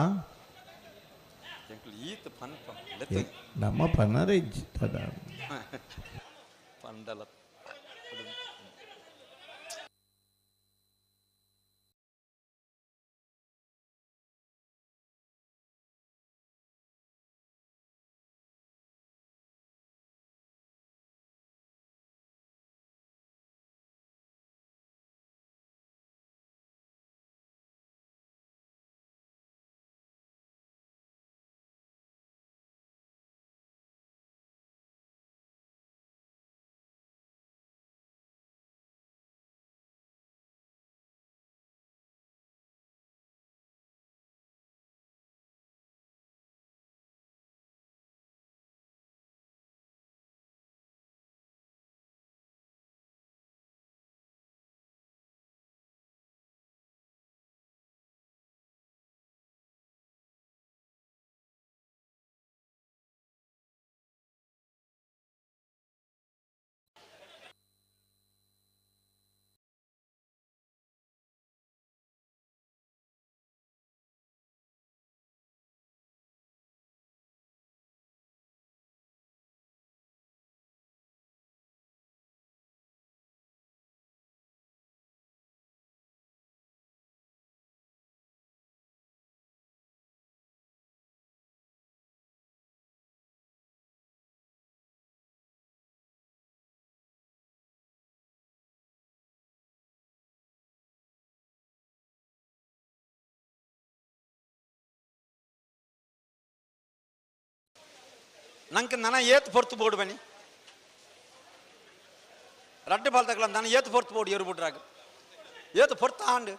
ಎಂಕ್ಲು ಈತ ಪನ್ ಪನ್ ಲೆತ್ತನಿ ನಮ್ಮ ಪನ್ನರೆ ತಡ್ಡಾಣ ಪಂಡಲ. ನಂಗೆ ನನ ಏತ್ ಪೊರ್ತು ಬೋಡು ಬನ್ನಿ ರಡ್ಡು ಬಾಲ್ದಕ್ಲ ನಾನು ಏತ್ ಪೊರ್ತು ಬೋಡು ಏರು ಬಿಡ್ರಾಗ ಏತ್ ಪೊರ್ತ ಆಂಡ್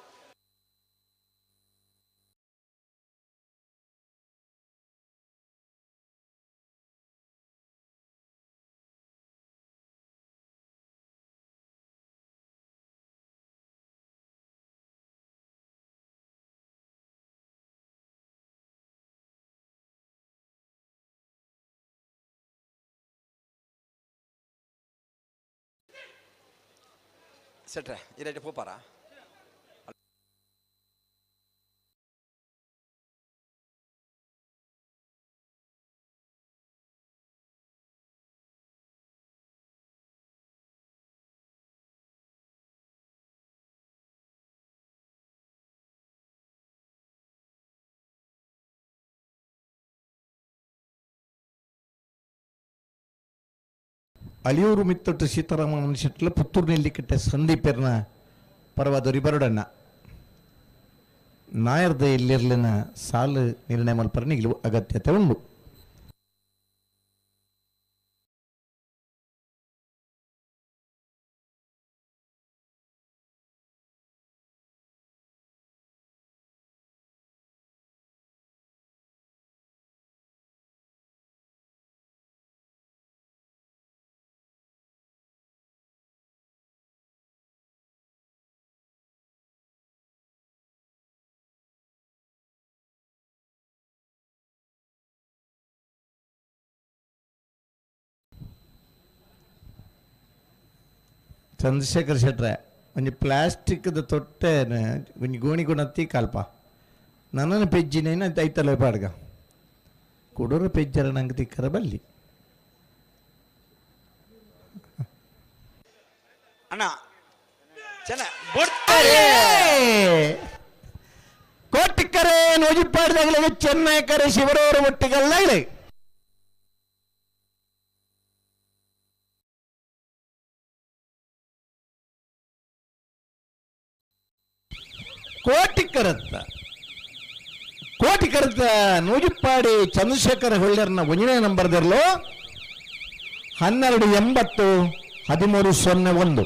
ಸೆಟ್ರೆ ಈ ರೈಟ್ ಪೋಪಾರ ಅಳಿಯೂರು ಮಿತ್ತೊಟ್ಟು ಸೀತಾರಾಮ ಶೆಟ್ಲ ಪುತ್ತೂರು ನೆಲ್ಲಿಕಟ್ಟೆ ಸಂದೀಪೆರ್ನ ಪರವಾದೊರಿ ಬರಡಣ್ಣ ನಾಯರ್ದ ಎಲ್ಲಿರ್ಲಿನ ಸಾಲು ನಿರ್ಣಯ ಮಲ್ಪರನ ಇಲ್ಲಿ ಅಗತ್ಯತೆ ಉಂಡು. ಚಂದ್ರಶೇಖರ್ ಶೆಟ್ರೆ ಒಂಜಿ ಪ್ಲಾಸ್ಟಿಕ್ದ ತೊಟ್ಟೆ ಒಂಜಿ ಗೋಣಿ ಗುಣತ್ತಿ ಕಾಲ್ಪ ನನ್ನನ್ನು ಪೆಜ್ಜಿನೇನು ಐತಲ್ಲ ಪಾಡ್ಗ ಕುಡೋರ ಪೆಜ್ಜರ ನಂಗೆ ತಿಕ್ಕರ ಬಲ್ಲಿ ಅಣ್ಣ ಚೆನ್ನ ಕೋಟಿಕ್ಕರೆ ನೋಜಿಪ್ಪಾಡ್ದಾಗಲೇ ಚೆನ್ನೈ ಕರೆ ಶಿವರವರ ಒಟ್ಟಿಗಲ್ಲಾಗಲೇ ಕೋಟಿಕರತ್ತ ಕೋಟಿಕರತ್ತ ನೂಜಿಪ್ಪಾಡಿ ಚಂದ್ರಶೇಖರ ಹೊಳ್ಳರ್ನ ಒಂದನೇ ನಂಬರ್ದಿರಲು 1280 1301.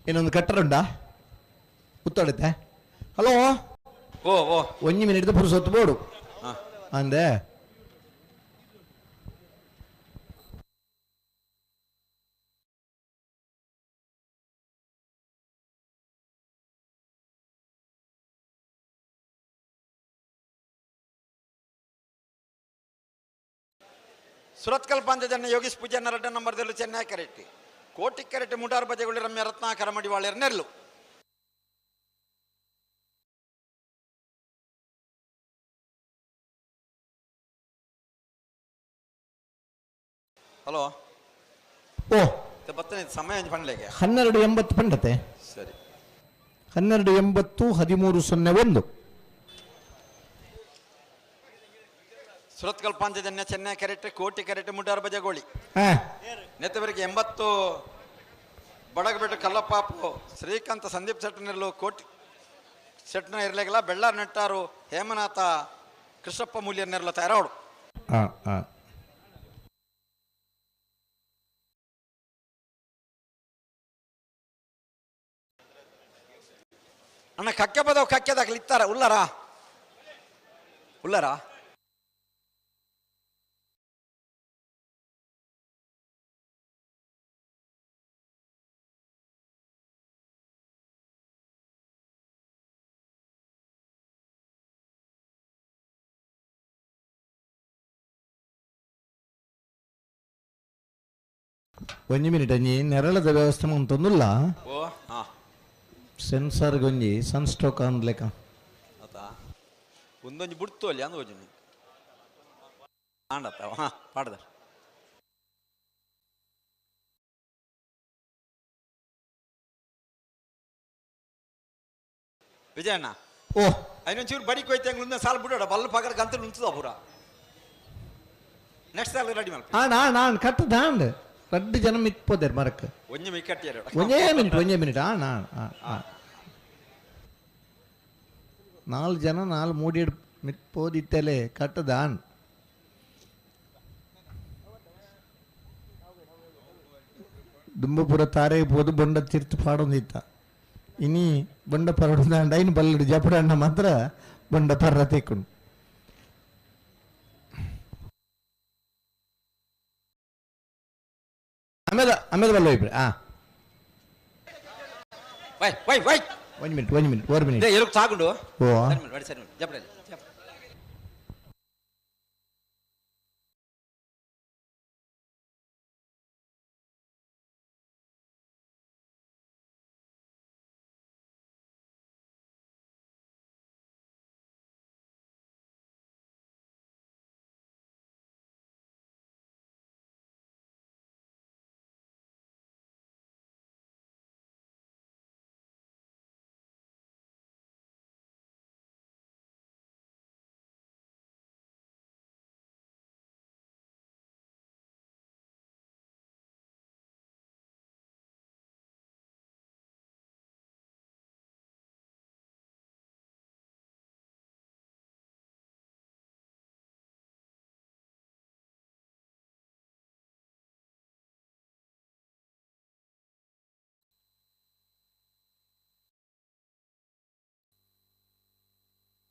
ಇನ್ನೊಂದು ಕಟ್ಟಡ ಉಂಟಾ ಉತ್ತಡುತ್ತೆ. ಹಲೋ ಓ ಓ ಒಂಜಿ ಮಿನಿಟ್ ಪುರುಸೊತ್ತು ಬೋಡು ಅಂದೆ ಸುರತ್ಕಲ್ ಪಂಚಜನ ಯೋಗೀಶ್ ಪೂಜಾನ ರಡ್ಡ ನಂಬರ್ದಲ್ಲಿ ಚೆನ್ನೈ ಕರೆಟ್ಟಿ ಕೋಟಿ ಕರೆಟ್ಟಿ ಮುಟಾರ್ ಬಜೆಗಳು ರಮ್ಯ ರತ್ನಾಕರ ಮಡಿವಾಳ್ಯರ ನೆರಳು. ಹಲೋ ಓ ಬತ್ತನೆ ಸಮಯ ಪಂಡ್ಲೆಗೆ 1280 ಪಂಡತೆ ಸರಿ 1280 1301. ಸುರತ್ಕಲ್ ಪಾಂಚಜನ್ಯ ಚೆನ್ನೈ ಕರೆಕ್ಟ್ ಕೋಟಿ ಕರೆಕ್ಟ್ ಮುಟಾರ್ ಬಜಗೋಳಿ ನೆತ್ತವರಿಗೆ 80 ಬಡಗಬೆಟ್ಟು ಕಲ್ಲಪ್ಪಾಪು ಶ್ರೀಕಾಂತ ಸಂದೀಪ್ ಸೆಟ್ನರ್ಲು ಕೋಟಿ ಸೆಟ್ನ ಇರಲಿಲ್ಲ ಬೆಳ್ಳಾರ್ ನೆಟ್ಟಾರು ಹೇಮನಾಥ ಕೃಷ್ಣಪ್ಪ ಮೂಲ್ಯ ನೆರಳು ತಯಾರಾಡು. ಅಣ್ಣ ಕಕ್ಕೆ ಬದವು ಕಕ್ಕೆದಾಗಲಿ ಇತ್ತಾರ ಉಲ್ಲರಾ ಉಲ್ಲರಾ ಒಂಜಿ ಮಿನಿಟ್ ಅಂಜಿ ನೆರಳದ ವ್ಯವಸ್ಥೆ ಅಂತಂದುಲ್ಲ ಓ ಹಾ ಸೆನ್ಸರ್ ಗೊಂಜಿ ಸನ್ ಸ್ಟ್ರೋಕ್ ಅಂದ್ಲೆಕ ಆತಾ ಒಂದೊಂಜಿ ಬುಡ್ತು ಅಲ್ಲಿ ಅಂದ್ ಹೋಜಿನಿ ಆಂಡತ್ತ ಹಾ ಪಾಡ್ದ ವಿಜಯಣ್ಣ ಓ ಐನೊಂಚೂರು ಬಡಿ ಕೊಯ್ತೆ ಸಾಲ ಬಿಡೋಡ ಬಲ್ಲ ಪಗಡ ಗಂತ ಉಂಚುದ ಪೂರ ನೆಕ್ಸ್ಟ್ ಸಾಲ ರೆಡಿ ಮಲ್ಪ ಆಣ್ ಆಣ್ ಆಣ್ ಕಟ್ಟು ದಾಂಡ್ ರಡ್ಡು ಜನ ಮಿತ್ಪೋದೇರ್ ಮರಕ್ ಒಂಜಿ ಮಿಕ್ಕಟ್ಟಿಯರು ಒಂಜೇ ಮಿನಿಟ್ ಒಂಜೇ ಮಿನಿಟ್ ಆಣ್ ಆಣ್ ಆಣ್ ಆಣ್ ನಾಲ್ ಜನ ನಾಲ್ ಮೂಡಿ ಮಿತ್ಪೋದಿತ್ತಲೆ ಕಟ್ಟದ ಆಣ್ ದುಂಬಪುರ ತಾರೆ ಪೋದು ಬೊಂಡ ತೀರ್ಥ ಪಾಡೊಂದಿತ್ತ ಇನಿ ಬೊಂಡ ಪರಡು ದಾಂಡ ಐನು ಬಲ್ಲಡು ಜಪಡಣ್ಣ ಮಾತ್ರ ಬೊಂಡ ಪರ್ರ ತೇಕೊಂಡು ಆಮೇಲೆ ಆಮೇಲೆ ಬಲ್ಲ ಇಬ್ರೆ ಆ ವೈ ವೈ ವೈ ಒಂದು ಮಿನಿಟ್ ಒಂದು ಮಿನಿಟ್ ಒಂದು ಮಿನಿಟ್ ಎರುಕು ಸಾಗುಂಡು ಓ ಸರಿ ಮಾಡಿ ಸರಿ ಮಾಡಿ ಜಪಡಲ್ಲಿ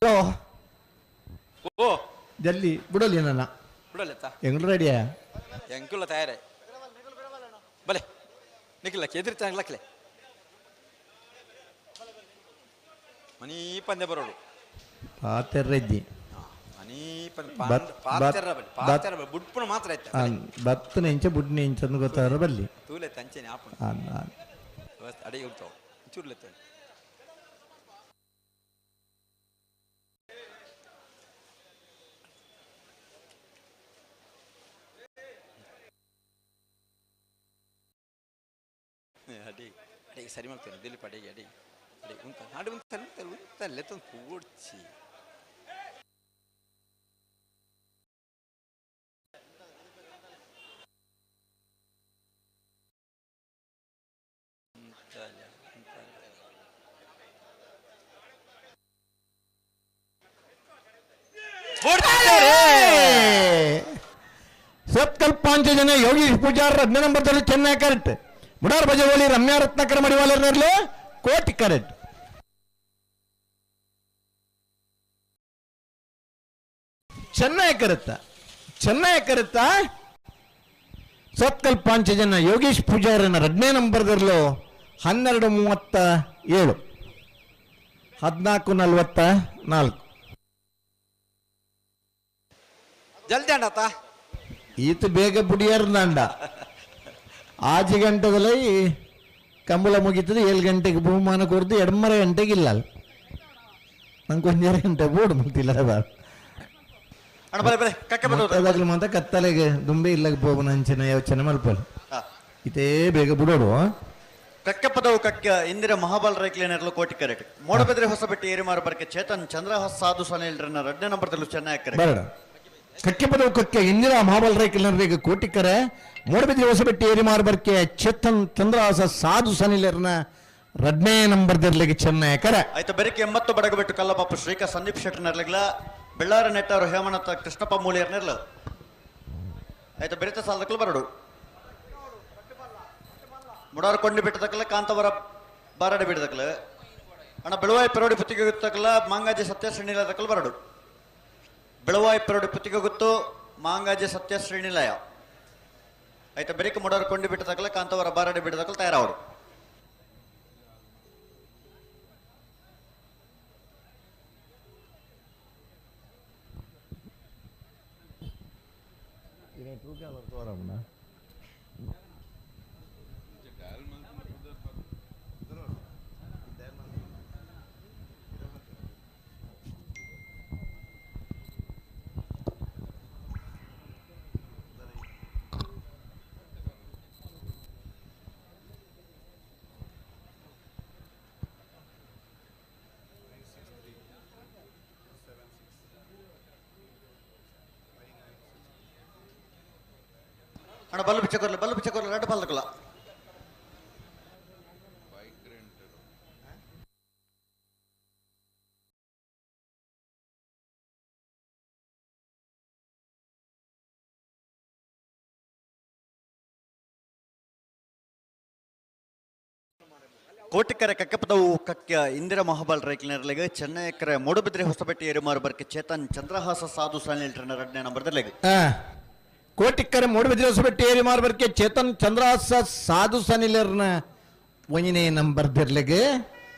ಹಲೋ ಓ ಜಲ್ದಿ ಬಿಡೋಲಿ ನನ್ನ ಬಿಡಲೆತ್ತ ಎಂಗ್ಳು ರೆಡಿಯಾ ಎಂಕುಲ ತಯಾರೇ ಬಲೆ ನಿಖಿಲ ಕೆದಿರ್ ಚಾಂಗ್ಲಕ್ಲೆ ಮನೀ ಪಂದ್ಯ ಬರೋಡು ಪಾತೆರ್ರೆಜ್ಜಿ ಮನೀ ಪಂದ್ಯ ಪಾತೆರ ಬಲ್ಲಿ ಪಾತೆರ ಬಲ್ಲಿ ಬುಡ್ಪುಣ ಮಾತ್ರ ಆಯ್ತು ಬತ್ತನ ಇಂಚ ಬುಡ್ನ ಇಂಚ ಅಂದ್ ಗೊತ್ತಾರ ಬಲ್ಲಿ ತೂಲೆ ತಂಚೆನೆ ಆಪುಣ ಆನ್ ಆನ್ ಅಡಿಗೆ ಹೋಗ್ತಾವ ಚೂರ್ಲೆತ್ತ ಅಡಿ ಅಡಿಗೆ ಸರಿ ಮಾಡ್ತೇನೆ ದಿಲೀಪ್ ಅಡಿಗೆ ಅಡಿ ಅಡಿ ಉಂತ ಅಡಿ ಉಂತ ಉಂತ ಉಂತ ಲೆತ್ತೊಂದು ಪೂಡ್ಚಿ ಸತ್ಕಲ್ ಪಾಂಚಜನ ಯೋಗೀಶ್ ಪೂಜಾರ್ ಹದಿನ ನಂಬರ್ದಲ್ಲಿ ಚೆನ್ನೈ ಕರೆಕ್ಟ್ ಮುಡಾರ್ ಬಜವಳಿ ರಮ್ಯಾ ರತ್ನಾಕರ ಮಡಿವಾಲರ್ನಲ್ಲಿ ಕೋಟಿ ಕರೆಕ್ಟ್ ಚೆನ್ನೈ ಕರೆತ್ತ ಚೆನ್ನೈ ಕರೆತ್ತ ಸತ್ಕಲ್ ಪಾಂಚಜನ ಯೋಗೀಶ್ ಪೂಜಾರನ ಎರಡನೇ ನಂಬರ್ದಲ್ಲೂ 12:37 14:44 ಜಲ್ದಿ ಅಂಡತ್ತ ಈತ ಬೇಗ ಬುಡಿಯಾರ್ದಂಡ ಆಜಿ ಗಂಟೆದಲ್ಲಿ ಕಂಬಳ ಮುಗೀತದೆ 7 ಗಂಟೆಗೆ ಬಹುಮಾನ ಕೊಡ್ದು 2.5 ಗಂಟೆಗೆ ಇಲ್ಲ ನಂಗೆ ಒಂದೆರಡು ಗಂಟೆ ಬೋರ್ಡ್ ಮುಗ್ತಿಲ್ಲ ಅದಾಗಲೂ ಮಾತ್ರ ಕತ್ತಲೆಗೆ ದುಂಬೆ ಇಲ್ಲ ಬೋಬನ ಅಂಚಿನ ಯೋಚನೆ ಮಲ್ಪಲ್ ಇತೇ ಬೇಗ ಬಿಡೋಡು. ಕಕ್ಕೆಪದವು ಕಕ್ಕ ಇಂದಿರ ಮಹಾಬಲ ರೈಕ್ಲೇನರ್ಲು ಕೋಟಿ ಕರೆಕ್ಟ್ ಮೋಡಬೆದ್ರೆ ಹೊಸಬೆಟ್ಟಿ ಏರಿಮಾರು ಬರ್ಕೆ ಚೇತನ್ ಚಂದ್ರಹಾಸ್ ಸಾಧು ಸನಿಲ್ರನ್ನ 2ನೇ ನಂಬರ್ದಲ್ಲೂ ಚೆನ್ನಾಗಿ ಕರೆಕ್ಟ್ ಬರಡ. ಕಕ್ಕೆಪದವು ಕಕ್ಕೆ ಇಂದಿರಾ ಮಹಾಬಲ ರೈಕ್ಲೇನರಿಗೆ ಕೋಟಿ ಕರೆ ಮೋಡಬಿದ್ರೆ ಹೊಸಬೆಟ್ಟಿ ಏರಿಮಾರು ಬರ್ಕೆ ಚೇತನ್ ಚಂದ್ರಹಾಸ ಸಾಧು ಸನಿಲರ್ನ 2ನೇ ನಂಬರ್ದರ್ಲಿಗೆ ಚೆನ್ನಾಗಿ ಕರೆ. ಆಯ್ತು ಬೆರಕೆ 80 ಬಡಗಬೆಟ್ಟು ಕಲ್ಲಪಾಪು ಶ್ರೀಕಾ ಸಂದೀಪ್ ಶೆಟ್ಟರ್ನರ್ಲಿಗ್ಲ ಬೆಳ್ಳಾರ ನೆಟ್ಟಾರು ಹೇಮನಾಥ ಕೃಷ್ಣಪ್ಪ ಮೂಲಿಯರ್ನೆರ್ಲ ಆಯ್ತು ಬೆರಿತ ಸಾಲದಕ್ಕಲು ಬರಡು ಮುಡಾರು ಕೊಂಡಿ ಬಿಟ್ಟದಕ್ಕಲ್ಲ ಕಾಂತವರ ಬಾರಡಿ ಬಿಡದಕ್ಕಲ ಅಣ್ಣ ಬೆಳುವಾಯಿ ಪೆರೋಡಿ ಪುತ್ತಿಗೆ ಗೊತ್ತಕ್ಕಲ್ಲ ಮಾಂಗಾಜಿ ಸತ್ಯ ಶ್ರೀನಿಲಯದಕ್ಕಲು ಬರಡು ಬೆಳುವಾಯಿ ಪೆರೋಡಿ ಪುತ್ತಿಗೆ ಗೊತ್ತು ಮಾಂಗಾಜಿ ಸತ್ಯ ಶ್ರೀನಿಲಯ ಆಯ್ತು ಬೆರಿಕೆ ಮುಡಾರು ಕೊಂಡಿ ಬಿಟ್ಟದಕ್ಕಲ್ಲ ಕಾಂತವರ ಬಾರಡಿ ಬಿಡದಕ್ಕಲು ತಯಾರಾವರು. ಅಣ್ಣ ಬಲ್ಲು ಬಿಚ್ಚಕೊರ್ಲ ಬಲ್ಲು ಬಿಚ್ಚಕೊರ್ಲ ರಡ್ಡು ಪಾಲ್ದಕಲ್ಲ. ಕೋಟಿಕರೆ ಕಕ್ಕಪದವು ಕಕ್ಯ ಇಂದಿರಾ ಮಹಾಬಲ್ ರೈಕ್ಲಿನರ್ಲಿಗೆ ಚೆನ್ನೈಕರೆ ಮೂಡುಬಿದ್ರೆ ಹೊಸಪೇಟೆ ಏರುಮಾರು ಬರ್ಕೆ ಚೇತನ್ ಚಂದ್ರಹಾಸ ಸಾಧು ಸಾನಿಲ್ ರಡ್ನೇ ನಂಬರ್ದಲ್ಲಿಗೆ. ಕೋಟಿಕ್ಕರೆ ಮೂಡುಬಿದ್ರೆ ಹೊಸಪೇಟೆ ಏರಿಮಾರು ಬರ್ಕೆ ಚೇತನ್ ಚಂದ್ರಹಾಸ ಸಾಧು ಸನಿಲರ್ನ ಒಂದನೇ ನಂಬರ್ದಿರ್ಲಿಗೆ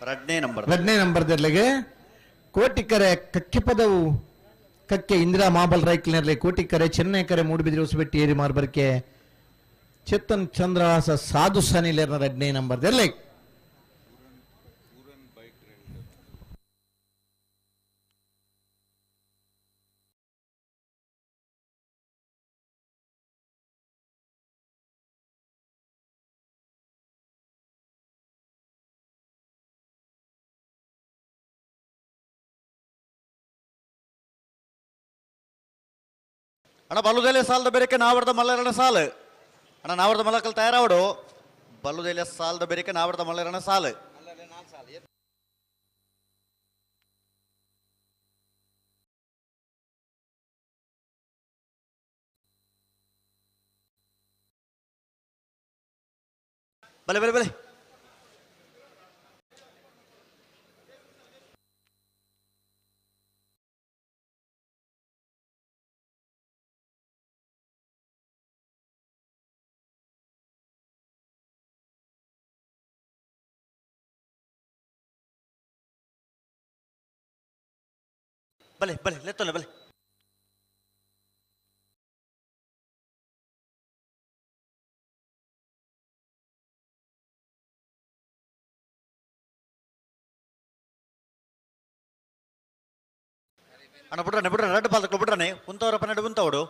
ರಡ್ನೇ ನಂಬರ್ ರಡ್ನೇ ನಂಬರ್ದಿರ್ಲಿಗೆ. ಕೋಟಿಕರೆ ಕಕ್ಕಿಪದವು ಕಕ್ಕೆ ಇಂದಿರಾ ಮಹಾಬಲ್ ರೈಕ್ಲಿನರ್ಲಿ ಕೋಟಿಕರೆ ಚೆನ್ನೈಕರೆ ಮೂಡುಬಿದ್ರೆ ಹೊಸಪೇಟೆ ಏರಿಮಾರು ಬರ್ಕೆ ಚೇತನ್ ಚಂದ್ರಹಾಸ ಸಾಧು ಸನಿಲರ್ನ ರಡ್ನೇ ನಂಬರ್ದಿರ್ಲಿಗೆ. ಅಣ್ಣ ಬಲ್ಲುದೆಲೆ ಸಾಲದ ಬೇರೆಕೆ ನಾವರ್ದ ಮಲ್ಲರಣ ಸಾಲು. ಅಣ್ಣ ನಾವರ್ದ ಮಲ್ಲಕಲ್ ತಯಾರಾವಡು. ಬಲ್ಲುದೆಲೆ ಸಾಲದ ಬೇರೆಕೆ ನಾವರ್ದ ಮಲ್ಲರಣ ಸಾಲು. ಬಲೆ ಬಲೆ ಬಲೆ ಬಲೆ ಬಲೆ ಲೆತ್ತೊಲೆ ಬಲೆ. ಅಣ್ಣ ಬಿಡ್ರಾನೆ ಬಿಡ್ರಾನೆ ರಡ್ಡು ಪಾಲ್ದಕ್ಲು ಬಿಡ್ರಾನೆ ಉಂತವರ ಪನ್ನೆರಡು ಉಂತವಡು.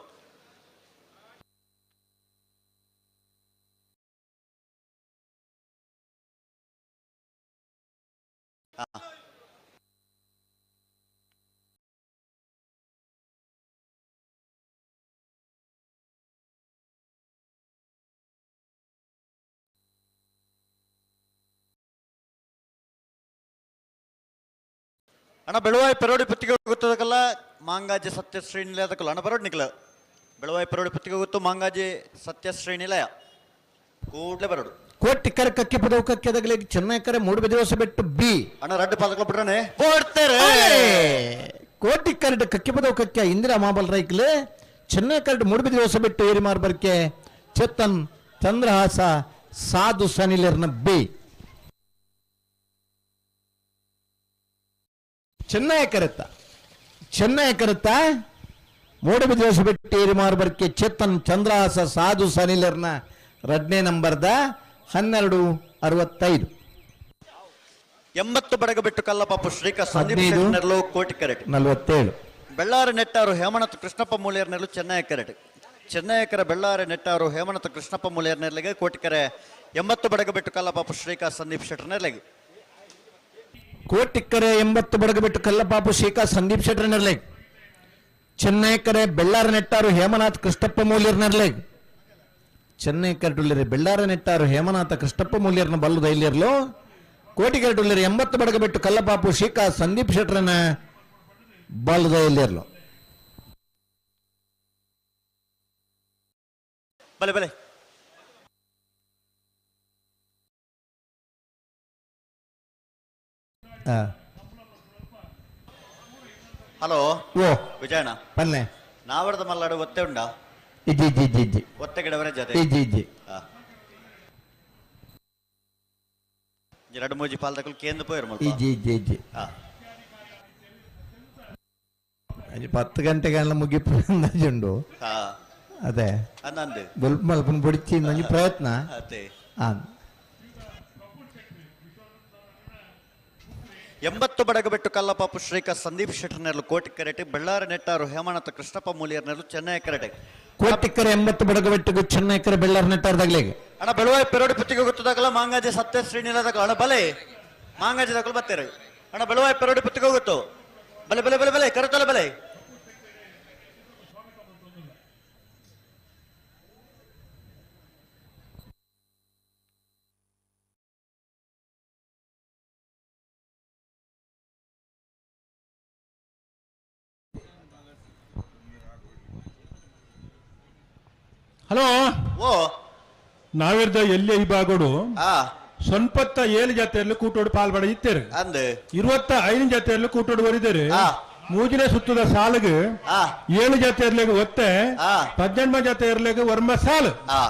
ಅಣ್ಣ ಬೆಳುವಾಯಿ ಪೆರೋಡಿ ಪುತ್ತಿಗೆ ಗೊತ್ತದಕ್ಕಲ್ಲ ಮಾಂಗಾಜಿ ಸತ್ಯಶ್ರೀ ನಿಲಯದಕ್ಕಲ್ಲ. ಅಣ್ಣ ಬರೋಡ್ ನಿಕ್ಲ ಬೆಳುವಾಯಿ ಪೆರೋಡಿ ಪುತ್ತಿಗೆ ಗೊತ್ತು ಮಾಂಗಾಜಿ ಸತ್ಯಶ್ರೀ ನಿಲಯ ಕೂಡ್ಲೆ ಬರೋಡು. ಕೋಟಿ ಕರೆ ಕಕ್ಕೆ ಪದವು ಕಕ್ಕೆದಗಲಿ ಚೆನ್ನೈ ಕರೆ ಮೂಡುಬಿದಿರೆ ಹೊಸಬೆಟ್ಟು ಬಿ. ಅಣ್ಣ ರಡ್ಡು ಪಾದಕಲ ಬಿಡ್ರಾನೆ ಓಡ್ತಾರೆ. ಕೋಟಿ ಕರಡು ಕಕ್ಕೆ ಪದವು ಕಕ್ಕೆ ಇಂದಿರಾ ಮಾಬಲ್ ರೈಕ್ಲೆ ಚೆನ್ನೈ ಕರಡು ಮೂಡುಬಿದಿರೆ ಹೊಸಬೆಟ್ಟು ಏರಿಮಾರ್ ಬರ್ಕೆ ಚೇತನ್ ಚಂದ್ರಹಾಸ ಸಾಧು ಸನಿಲರ್ನ ಬಿ. ಚೆನ್ನೈ ಕರೆತ ಚೆನ್ನೈ ಕರೆತ ಮೂಡುಬಿದಿರೆ ಹೊಸಬೆಟ್ಟು ಏರಿಮಾರ್ ಬರ್ಕೆ ಚೇತನ್ ಚಂದ್ರಹಾಸ ಸಾಧು ಸನಿಲರ್ನ ರಡ್ನೇ ನಂಬರ್ದ 12:65. 80 ಬಡಗ ಬಿಟ್ಟು ಕಲ್ಲಪಾಪು ಶ್ರೀಕ ಸಂದೀಪ್ ನೆರಳು ಕೋಟಿ ಕರೆಟ್ 47. ಬೆಳ್ಳಾರಿ ನೆಟ್ಟಾರು ಹೇಮನಾಥ್ ಕೃಷ್ಣಪ್ಪ ಮೂಲಿಯರ್ ನೆರಳು ಚೆನ್ನೈ ಕರೆಟ್. ಚೆನ್ನೈಕರ ಬೆಳ್ಳಾರಿ ನೆಟ್ಟಾರು ಹೇಮನಾಥ್ ಕೃಷ್ಣಪ್ಪ ಮೂಲಿಯರ್ ನೆರಳಿಗೆ ಕೋಟಿಕರೆ 80 ಬಡಗ ಬಿಟ್ಟು ಕಲ್ಲಪಾಪು ಶ್ರೀಕಾ ಸಂದೀಪ್ ಶೆಟ್ಟರ್ ನೆರಳಿಗೆ. ಕೋಟಿಕ್ಕರೆ 80 ಬಡಗ ಬಿಟ್ಟು ಕಲ್ಲಪಾಪು ಶ್ರೀಕಾ ಸಂದೀಪ್ ಶೆಟ್ಟರ್ ನೆರಳಿಗೆ. ಚೆನ್ನೈಕರೆ ಬೆಳ್ಳಾರ ನೆಟ್ಟಾರು ಹೇಮನಾಥ್ ಕೃಷ್ಣಪ್ಪ ಮೂಲಿಯರ್ ನೆರಳಿಗೆ. ಚೆನ್ನೈ ಕರಟುಲ್ಲಿರಿ ಬೆಳ್ಳಾರ ನೆಟ್ಟಾರು ಹೇಮನಾಥ ಕೃಷ್ಣಪ್ಪ ಮೂಲ್ಯರ್ನ ಬಲ್ಲು ದೈಲಿಯರ್ಲು. ಕೋಟಿ ಕರಟುಲ್ಲಿರಿ 80 ಬಡಗ ಬಿಟ್ಟು ಕಲ್ಲಪಾಪು ಶ್ರೀಕಾ ಸಂದೀಪ್ ಶೆಟ್ಟರನ ಬಲ್ಲು ದೈಲಿಯರ್ಲು. ಬಲೆ ಬಲೆ ಹಲೋ ಓ ವಿಜಯಣ್ಣ ಪನ್ನೆ ನಾವರ್ದ ಮಲ್ಲಾಡು ಒತ್ತೆ ಉಂಡಾ? ಇಜ್ಜಿ ಇಜ್ಜಿ ಇಜ್ಜಿ ಇಜ್ಜಿ ಒತ್ತೆ ಗಿಡವರ ಜೊತೆ ಇಜ್ಜಿ ಇಜ್ಜಿ. ಎರಡು ಮೂಜಿ ಪಾಲ್ದಕಲ್ ಕೇಂದ್ರ ಪೋಯಿರು ಮಲ್ಪ. ಇಜ್ಜಿ ಇಜ್ಜಿ ಇಜ್ಜಿ. 10 ಗಂಟೆಗೆಲ್ಲ ಮುಗಿಪು ಅಂದಾಜುಂಡು. ಅದೇ ಅಂದಂದು ಬೊಲ್ಪ ಮಲ್ಪನ ಬುಡಿಚಿ ನಂಜಿ ಪ್ರಯತ್ನ. ಅದೇ 80 ಬಡಗ ಬಿಟ್ಟು ಕಲ್ಲಪಾಪು ಶ್ರೀಕ ಸಂದೀಪ್ ಶೆಟ್ಟರ್ ನೆರಳು ಕೋಟಿ ಕರೆಟೆ. ಬೆಳ್ಳಾರಿ ನೆಟ್ಟಾರು ಹೇಮನಾಥ ಕೃಷ್ಣಪ್ಪ ಮೂಲಿಯರ್ ನೆರಳು ಚೆನ್ನೈ ಕರೆಟೆ. ಕೋಟಿಕ್ಕರೆ 80 ಬಡಗ ಬಿಟ್ಟು ಚೆನ್ನೈ ಕರೆ ಬೆಳ್ಳಾರಿ ನೆಟ್ಟಾರದಾಗ್ಲಿಗೆ. ಅಣ್ಣ ಬೆಳುವಾಯಿ ಪೆರೋಡಿ ಪುತ್ತಿಗೆ ಗೊತ್ತದಾಗಲ್ಲ ಮಾಂಗಾಜಿ ಸತ್ಯಶ್ರೀ ನಿಲಯದಾಗ. ಅಣ್ಣ ಬಲೆ ಮಾಂಗಾಜಿ ದಾಖಲು ಬರ್ತಾರೆ. ಅಣ್ಣ ಬೆಳುವಾಯಿ ಪೆರೋಡಿ ಪುತ್ತಿಗೆ ಗೊತ್ತು ಬಲೆ ಬಲೆ ಬಲೆ ಬಲೆ ಕರೆತಲ್ಲ ಬಲೆ. ಹಲೋ. ಓ. ನಾವಿರ್ದ ಎಲ್ಲಿ ವಿಭಾಗಡು ಆ. ಸೊನ್ಪತ್ತ ಏಳು ಜಾತಿಯಲ್ಲಿ ಕೂಟೋಡು ಪಾಲ್ಬಡ ಇತ್ತೇರು. ಅಂದ್. 25 ಜಾತಿಯಲ್ಲಿ ಕೂಟೋಡು ಬರಿದೇರು. ಆ. ಮೂಜನೇ ಸುತ್ತದ ಸಾಲಿಗೆ ಆ. 7 ಜಾತಿಯರ್ಲೆಗ್ ಒತ್ತೆ, ಆ. 18 ಜಾತಿಯರ್ಲೆಗ್ ವರ್ಮ ಸಾಲು ಆ.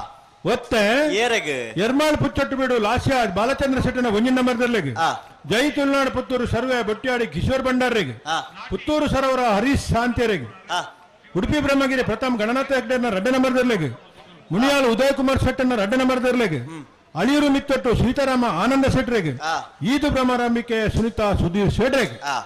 ಒತ್ತೆ. ಏರೆಗ್? ಎರ್ಮಾಳ್ ಪುಚ್ಚೊಟ್ಟು ಬೀಡು ಲಾಸ್ಯ ಬಾಲಚಂದ್ರ ಶೆಟ್ಟನ ಒಂಜಿನ ನಂಬರ್ದರ್ಲೆಗ್, ಆ. ಜೈ ತುಳುನಾಡು ಪುತ್ತೂರು ಸರ್ವೆ ಬೊಟ್ಟಿಯಾಡಿ ಕಿಶೋರ್ ಭಂಡಾರ್ರೆಗ್, ಆ. ಪುತ್ತೂರು ಸರೋವರ ಹರೀಶ್ ಶಾಂತಿಯರಿಗೆ, ಆ. ಉಡುಪಿ ಬ್ರಹ್ಮಗಿರಿ ಪ್ರಥಮ್ ಗಣನಾಥ ಹೆಗ್ಡೆನ ರಡ್ಡ ನಂಬರ್ದರ್ಲೆಗ್, ಮುನಿಯಾಲ್ ಉದಯ್ ಕುಮಾರ್ ಶೆಟ್ಟನ ರಡ್ಡ ನಂಬರ್ದರ್ಲೆಗ್, ಅಳಿಯೂರು ಮಿತ್ತೊಟ್ಟು ಸೀತಾರಾಮ ಆನಂದ ಶೆಟ್ರೆಗ್, ಆ. ಈದು ಭ್ರಮರಾಂಬಿಕೆ ಸುನಿತಾ ಸುಧೀರ್ ಶೆಟ್ರೆಗ್ ಆ.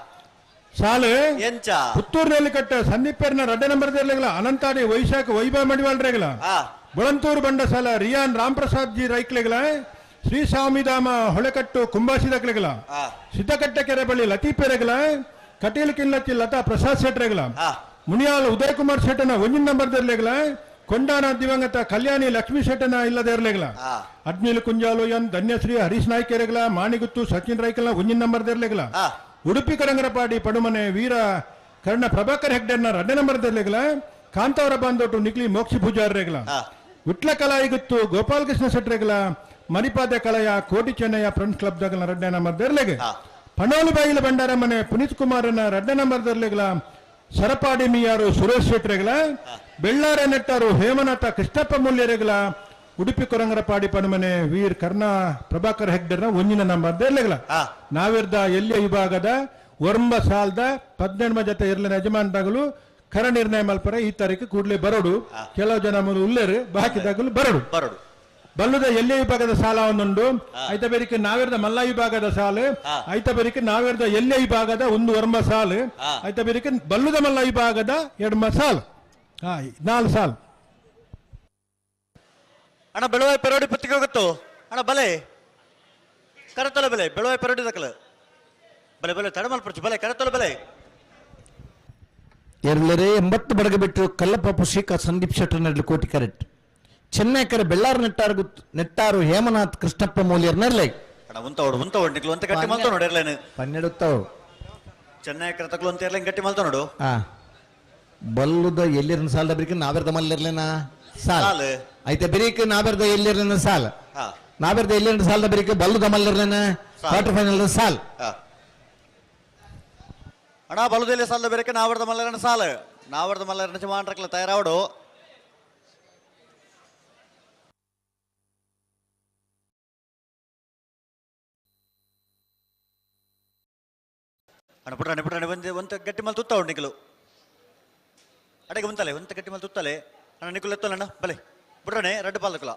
ಸಾಲು. ಎಂಚ? ಪುತ್ತೂರಿನಲ್ಲಿ ಕಟ್ಟ ಸಂದೀಪರ್ನ ರಡ್ಡ ನಂಬರ್ದರ್ಲೆಗ್ಲ ಅನಂತಾಡಿ ವೈಶಾಖ ವೈಭವ ಮಡಿವಾಳ್ರೆಗ್ಲ, ಆ. ಬೊಳಂತೂರು ಬಂಡಸಾಲ ರಿಯಾನ್ ರಾಮ್ ಪ್ರಸಾದ್ ಜಿ ರೈಕ್ಲೆಗ್ಲ, ಶ್ರೀ ಸ್ವಾಮಿಧಾಮ ಹೊಳೆಕಟ್ಟು ಕುಂಬಾಸಿದಕ್ಲೆಗ್ಲ, ಆ. ಸಿದ್ದಕಟ್ಟೆ ಕೆರೆ ಬಳಿ ಲತೀಪೆರೆಗ್ಲ, ಕಟೀಲ್ ಕಿಲ್ಲಚ್ಚಿ ಲತಾ ಪ್ರಸಾದ್ ಶೆಟ್ರೆಗ್ಲ, ಆ. ಮುನಿಯಾಲ್ ಉದಯ್ ಕುಮಾರ್ ಶೆಟ್ಟನ ಒಂಜಿನ ನಂಬರ್ದರ್ಲೆಗ್ಲ, ಕೊಂಡಾನ ದಿವಂಗತ ಕಲ್ಯಾಣಿ ಲಕ್ಷ್ಮೀ ಶೆಟ್ಟನ ಇಲ್ಲದೇರ್ಲೆಗ್ಲ, ಆ. ಅಡ್ನಿಲ್ ಕುಂಜಾಲು ಎನ್ ಧನ್ಯಶ್ರೀ ಹರೀಶ್ ನಾಯ್ಕ್ ಎರೆಗ್ಲ, ಮಾಣಿಗುತ್ತು ಸಚಿನ್ ರೈಕಲ್ನ ಒಂಜಿನ ನಂಬರ್ದರ್ಲೆಗ್ಲ, ಆ. ಉಡುಪಿ ಕರಂಗರಪಾಡಿ ಪಡುಮನೆ ವೀರ ಕರ್ಣ ಪ್ರಭಾಕರ್ ಹೆಗ್ಡೆನ ರಡ್ಡ ನಂಬರ್ದರ್ಲೆಗ್ಲ, ಕಾಂತಾವರ ಬಾಂದೋಟು ನಿಕ್ಲಿ ಮೋಕ್ಷಿ ಪೂಜಾರ್ರೆಗ್ಲ, ಆ. ವಿಟ್ಲ ಕಲಾಯಿಗುತ್ತು ಗೋಪಾಲಕೃಷ್ಣ ಶೆಟ್ರೆಗ್ಲ, ಮಣಿಪಾದ ಕಲೆಯ ಕೋಟಿ ಚೆನ್ನಯ್ಯ ಫ್ರೆಂಡ್ಸ್ ಕ್ಲಬ್ ದಗಲ ರಡ್ಡ ನಂಬರ್ದರ್ಲೆಗ್, ಆ. ಪಣೋಲು ಬಾಗಿಲ ಭಂಡಾರ ಮನೆ ಪುನೀತ್ ಕುಮಾರನ ರಡ್ಡ ನಂಬರ್ದರ್ಲೆಗ್ಲ, ಸರಪಾಡಿ ಮಿಯಾರು ಸುರೇಶ್ ಶೆಟ್ರೆಗ್ಲ, ಬೆಳ್ಳಾರೆ ನೆಟ್ಟಾರು ಹೇಮನಾಥ ಕೃಷ್ಣಪ್ಪ ಮೂಲ್ಯರೆಗ್ಲ, ಉಡುಪಿ ಕೊರಂಗರಪಾಡಿ ಪನುಮನೆ ವೀರ್ ಕರ್ಣ ಪ್ರಭಾಕರ್ ಹೆಗ್ಡೆರ್ನ ಒಂಜಿನ ನಂಬರ್ದರ್ಲೆಗ್ಲ. ಆ. ನಾವಿರ್ದ ಎಲ್ಲಿಯ ವಿಭಾಗದ ಒರ್ಂಬ ಸಾಲ್ದ 18 ಜೊತೆ ಇರ್ಲಿನ ಯಜಮಾನ್ದಾಗಲು ಕರ ನಿರ್ಣಯ ಮಲ್ಪರ ಈ ತಾರೀಕು ಕೂಡಲೇ ಬರೋಡು. ಕೆಲವು ಜನ ಮೊದಲು ಉಲ್ಲೇರು, ಬಾಕಿದಾಗಲು ಬರೋಡು. ಬರಡು. ಬಲ್ಲುದ ಎಲ್ಲಿ ವಿಭಾಗದ ಸಾಲ ಒಂದುಂಡು, ಐತ ಬೇರಿಕೆ ನಾವಿರ್ದ ಮಲ್ಲ ವಿಭಾಗದ ಸಾಲು, ಆ. ಐತ ಬೇರಿಕೆ ನಾವಿರ್ದ ಎಲ್ಲಿ ವಿಭಾಗದ ಒಂದು ಒರ್ಂಬ ಸಾಲು, ಆ. ಐತ ಬೇರಿಕೆ ಬಲ್ಲುದ ಮಲ್ಲ ವಿಭಾಗದ ಎಡ್ಮ ಸಾಲು, ಹಾ 4 ಸಾಲು. ಅಣ್ಣ ಬೆಳುವಾಯಿ ಪೆರೋಡಿ ಪುತ್ತಿಗೆ ಹೋಗುತ್ತು ಅಣ್ಣ, ಬಲೆ ಕರತೊಲೆ ಬೆಲೆ ಬೆಳುವಾಯಿ ಪೆರೋಡಿ ದಕ್ಕಲ ಬಲೆ ಬಲೆ ತಡಮಲ್ ಪರ್ಚು ಬಲೆ ಕರತೊಲೆ ಬೆಲೆ. ಎರಲರೆ 80 ಬಡಗ ಬಿಟ್ಟು ಕಲ್ಲಪ್ಪ ಪುಷಿಕ ಸಂದೀಪ್ ಶೆಟ್ಟರ್ ನಡ್ಲು ಕೋಟಿ ಕರೆಕ್ಟ್, ಚೆನ್ನೈಕರ ಬೆಳ್ಳಾರು ನೆಟ್ಟಾರು ನೆಟ್ಟಾರು ಹೇಮನಾಥ್ ಕೃಷ್ಣಪ್ಪ ಮೌಲ್ಯರ್ ನೆರ್ಲೆ. ಅಣ್ಣ ಉಂತ ಓಡು ಉಂತ ಓಡು ನಿಕ್ಲು ಅಂತ ಗಟ್ಟಿ ಮಲ್ತ ನೋಡು ಎರ್ಲೇನು. 12 ತಾವು. ಚೆನ್ನೈಕರ ತಕ್ಲು ಅಂತ ಎರ್ಲೇನು ಗಟ್ಟಿ ಮಲ್ತ ನೋಡು. ಆ ಬಲ್ಲುದ ಎಲ್ಲಿರನ ಸಾಲದ ಬರೀಕ ನಾವೆರ್ದ ಮಲ್ಲಿರ್ಲೇನ ಸಾಲ. ಸಾಲು. ಐತೆ ಬರೀಕ ನಾವೆರ್ದ ಎಲ್ಲಿರ್ಲೇನ ಸಾಲ. ಹಾ. ನಾವೆರ್ದ ಎಲ್ಲಿರನ ಸಾಲದ ಬರೀಕ ಬಲ್ಲುದ ಮಲ್ಲಿರ್ಲೇನ ಸಾಲ್. ಕ್ವಾರ್ಟರ್ ಫೈನಲ್ ಸಾಲ್. ಹಾ. ಅಣ್ಣ ಬಲ್ಲುದಲ್ಲಿ ಸಾಲದ ಬೇರೆಕ ನಾವರ್ದ ಮಲ್ಲರನ ಸಾಲ, ನಾವರ್ದ ಮಲ್ಲರನ ಚಮಾಂಡ್ರಕ್ಲ ತಯಾರಾವಡು. ಅಣ್ಣ ಪುಟ್ಟ ಪುಟ್ಟ ಒಂದು ಒಂತ ಗಟ್ಟಿ ಮಲ್ ತುತ್ತ ನಿಖಲು ಅಡೆಗೆ ಉಂತಲೆ ಒಂತ ಗಟ್ಟಿ ಮಲ್ ತುತ್ತಲೆ ಅಣ್ಣ ನಿಖಲು ಎತ್ತಲ್ಲ ಅಣ್ಣ ಬಲೆ ಬುಡ್ರಣೆ ರಡ್ಡು ಪಾಲಕುಲ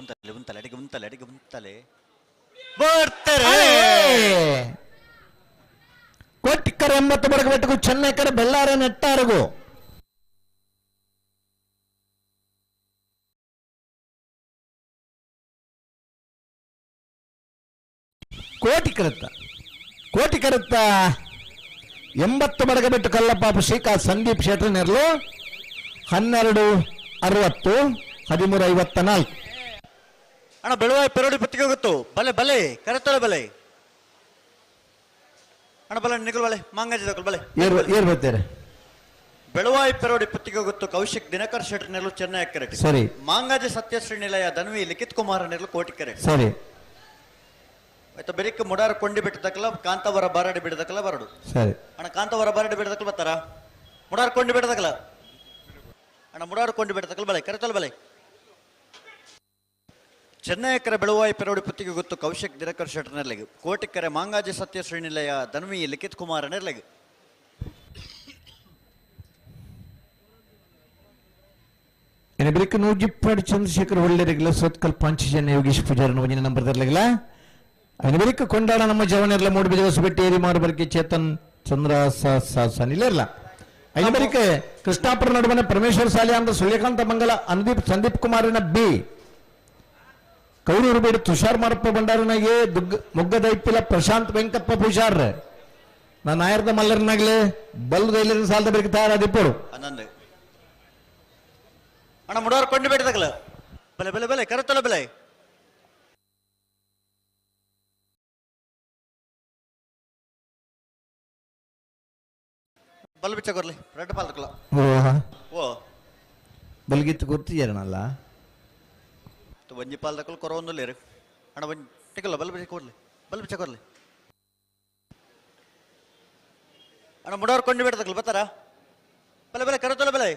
ಉಂತಲೆ ಉಂತಲೆ ಅಡಿಗೆ ಉಂತಲೆ ಅಡಿಗೆ ಉಂತಲೆ ಬರ್ತಾರೆ. ಕೋಟಿಕರ 80 ಬಡಗ ಬೆಟ್ಟకు ಚೆನ್ನೈಕರ ಬೆಳ್ಳಾರ ನೆಟ್ಟಾರಗು. ಕೋಟಿ ಕರುತ್ತ ಕೋಟಿ ಕರುತ್ತ 80 ಬಡಗ ಬಿಟ್ಟು ಕಲ್ಲಪ್ಪ ಶ್ರೀಕಾ ಸಂದೀಪ್ ಶೆಟ್ಟರ್ ನೆರಳು 12 60 13 54. ಅಣ್ಣ ಬೆಳುವಾಯಿ ಪೆರೋಡಿ ಪತ್ತಿಗೆ ಹೋಗುತ್ತು ಬಲೆ ಬಲೆ ಕರೆತೊಲೆ ಬಲೆ ಅಣ್ಣ ಬಲೆ ನಿಖಲ್ ಬಲೆ ಮಾಂಗಾಜಿ ದಕ್ಕಲ್ ಬಲೆ. ಏರ್ ಬರ್ತಾರೆ. ಬೆಳುವಾಯಿ ಪೆರೋಡಿ ಪತ್ತಿಗೆ ಹೋಗುತ್ತು ಕೌಶಿಕ್ ದಿನಕರ್ ಶೆಟ್ಟರ್ ನೆರಳು ಚೆನ್ನೈ ಕರೆಕ್ಟ್. ಸರಿ. ಮಾಂಗಾಜಿ ಸತ್ಯಶ್ರೀ ನಿಲಯ ಧನ್ವಿ ಲಿಖಿತ್ ಕುಮಾರ್ ನೆರಳು ಕೋಟಿ ಕರೆಕ್ಟ್. ಸರಿ. ಆಯ್ತು ಬೆರಿಕ್ ಮುಡಾರ ಕೊಂಡಿ ಬಿಟ್ಟದಕ್ಕಲ್ಲ ಕಾಂತಾವರ ಬಾರಡಿ ಬಿಡದಕ್ಕಲ್ಲ ಬರಡು. ಸರಿ. ಅಣ್ಣ ಕಾಂತಾವರ ಬಾರಡಿ ಬಿಡದಕ್ಕಲ್ಲ ಬರ್ತಾರ ಮುಡಾರ ಕೊಂಡಿ ಬಿಡದಕ್ಕಲ್ಲ ಅಣ್ಣ ಮುಡಾರ ಕೊಂಡಿ ಬಿಡದಕ್ಕಲ್ಲ ಬಲೆ ಕರೆತೊಲೆ ಬಲೆ. ಚೆನ್ನೈಕರ ಬೆಳುವಾಯಿ ಪೆರೋಡಿ ಪುತ್ತಿಗೆ ಗೊತ್ತು ಕೌಶಿಕ್ ದಿನಕರ್ ಶೆಟ್ಟರ್ ನೆರಳಿಗೆ, ಕೋಟಿಕರೆ ಮಾಂಗಾಜಿ ಸತ್ಯ ಶ್ರೀನಿಲಯ ಧನ್ವಿ ಲಿಖಿತ್ ಕುಮಾರ್ ನೆರಳಿಗೆ. ಬೆಳಿಗ್ಗೆ ನೂಜಿಪ್ಪಾಡಿ ಚಂದ್ರಶೇಖರ್ ಒಳ್ಳೆಯರಿಗಿಲ್ಲ ಸೋತ್ಕಲ್ ಪಾಂಚಜನ್ಯ ಯೋಗೀಶ್ ಪೂಜಾರನ ಒಂಜಿನ ನಂಬರ್ ತರಲಿಲ್ಲ. ಅವನ ಬಳಿಕ ಕೊಂಡಾಡ ನಮ್ಮ ಜವನೆಲ್ಲ ಮೂಡುಬಿದಿರೆ ಹೊಸಬೆಟ್ಟಿ ಏರಿ ಮಾರುಬರ್ಕೆ ಚೇತನ್ ಚಂದ್ರ ಸನಿಲ್ಲ ಇರಲ್ಲ. ಐನ ಬಳಿಕ ಕೃಷ್ಣಾಪುರ ನಡುವನ ಪರಮೇಶ್ವರ ಸಾಲಿ ಅಂತ ಸೂರ್ಯಕಾಂತ ಮಂಗಲ ಅನುದೀಪ್ ಸಂದೀಪ್ ಕುಮಾರನ ಬಿ, ಕೌರೂರು ಬೇಡಿ ತುಷಾರ್ ಮಾರಪ್ಪ ಭಂಡಾರನ ಎ, ದುಗ್ಗ ಮೊಗ್ಗದೈಪಿಲ ಪ್ರಶಾಂತ್ ವೆಂಕಪ್ಪ ಪೂಜಾರ್ ನಾನು ಆಯರ್ದ ಮಲ್ಲರನಾಗ್ಲೆ ಬಲ್ಲದ ಎಲ್ಲಿನ ಸಾಲದ ಬಳಿಕ ತಯಾರಾದಿಪ್ಪರು. ಹನ್ನೊಂದು ಅಣ್ಣ ಮುಡೋರ್ ಕೊಂಡು ಬೇಡದಾಗಲ ಬಲೆ ಬಲೆ ಬಲೆ ಕರೆತೊಲೆ ಬಲೆ. ಬಲ್ ಬಿಚ್ಚ ಕೊರ್ಲಿ ರೆಡ್ ಪಾಲ್ದಕ್ಲ. ಓ. ಓ. ಬಲ್ಗಿತ್ತು ಗೊತ್ತಿಜಾರನಲ್ಲ. ಒಂಜಿ ಪಾಲ್ದಕುಲು ಕೊರೊಂದುಲ್ಲೇರು ಅಣ್ಣ ಒಂಜಿ ಟಿಕಲ್ಲ ಬಲ್ ಬಿಚ್ಚ ಕೊರ್ಲಿ ಬಲ್ ಬಿಚ್ಚ ಕೊರ್ಲಿ ಅಣ್ಣ ಮುಡೋರ್ ಕೊಂಡು ಬಿಡ್ದಕ್ಲು ಬರ್ತಾರ ಬಲೆ ಬಲೆ ಕರತಲ್ಲ ಬಲೆ.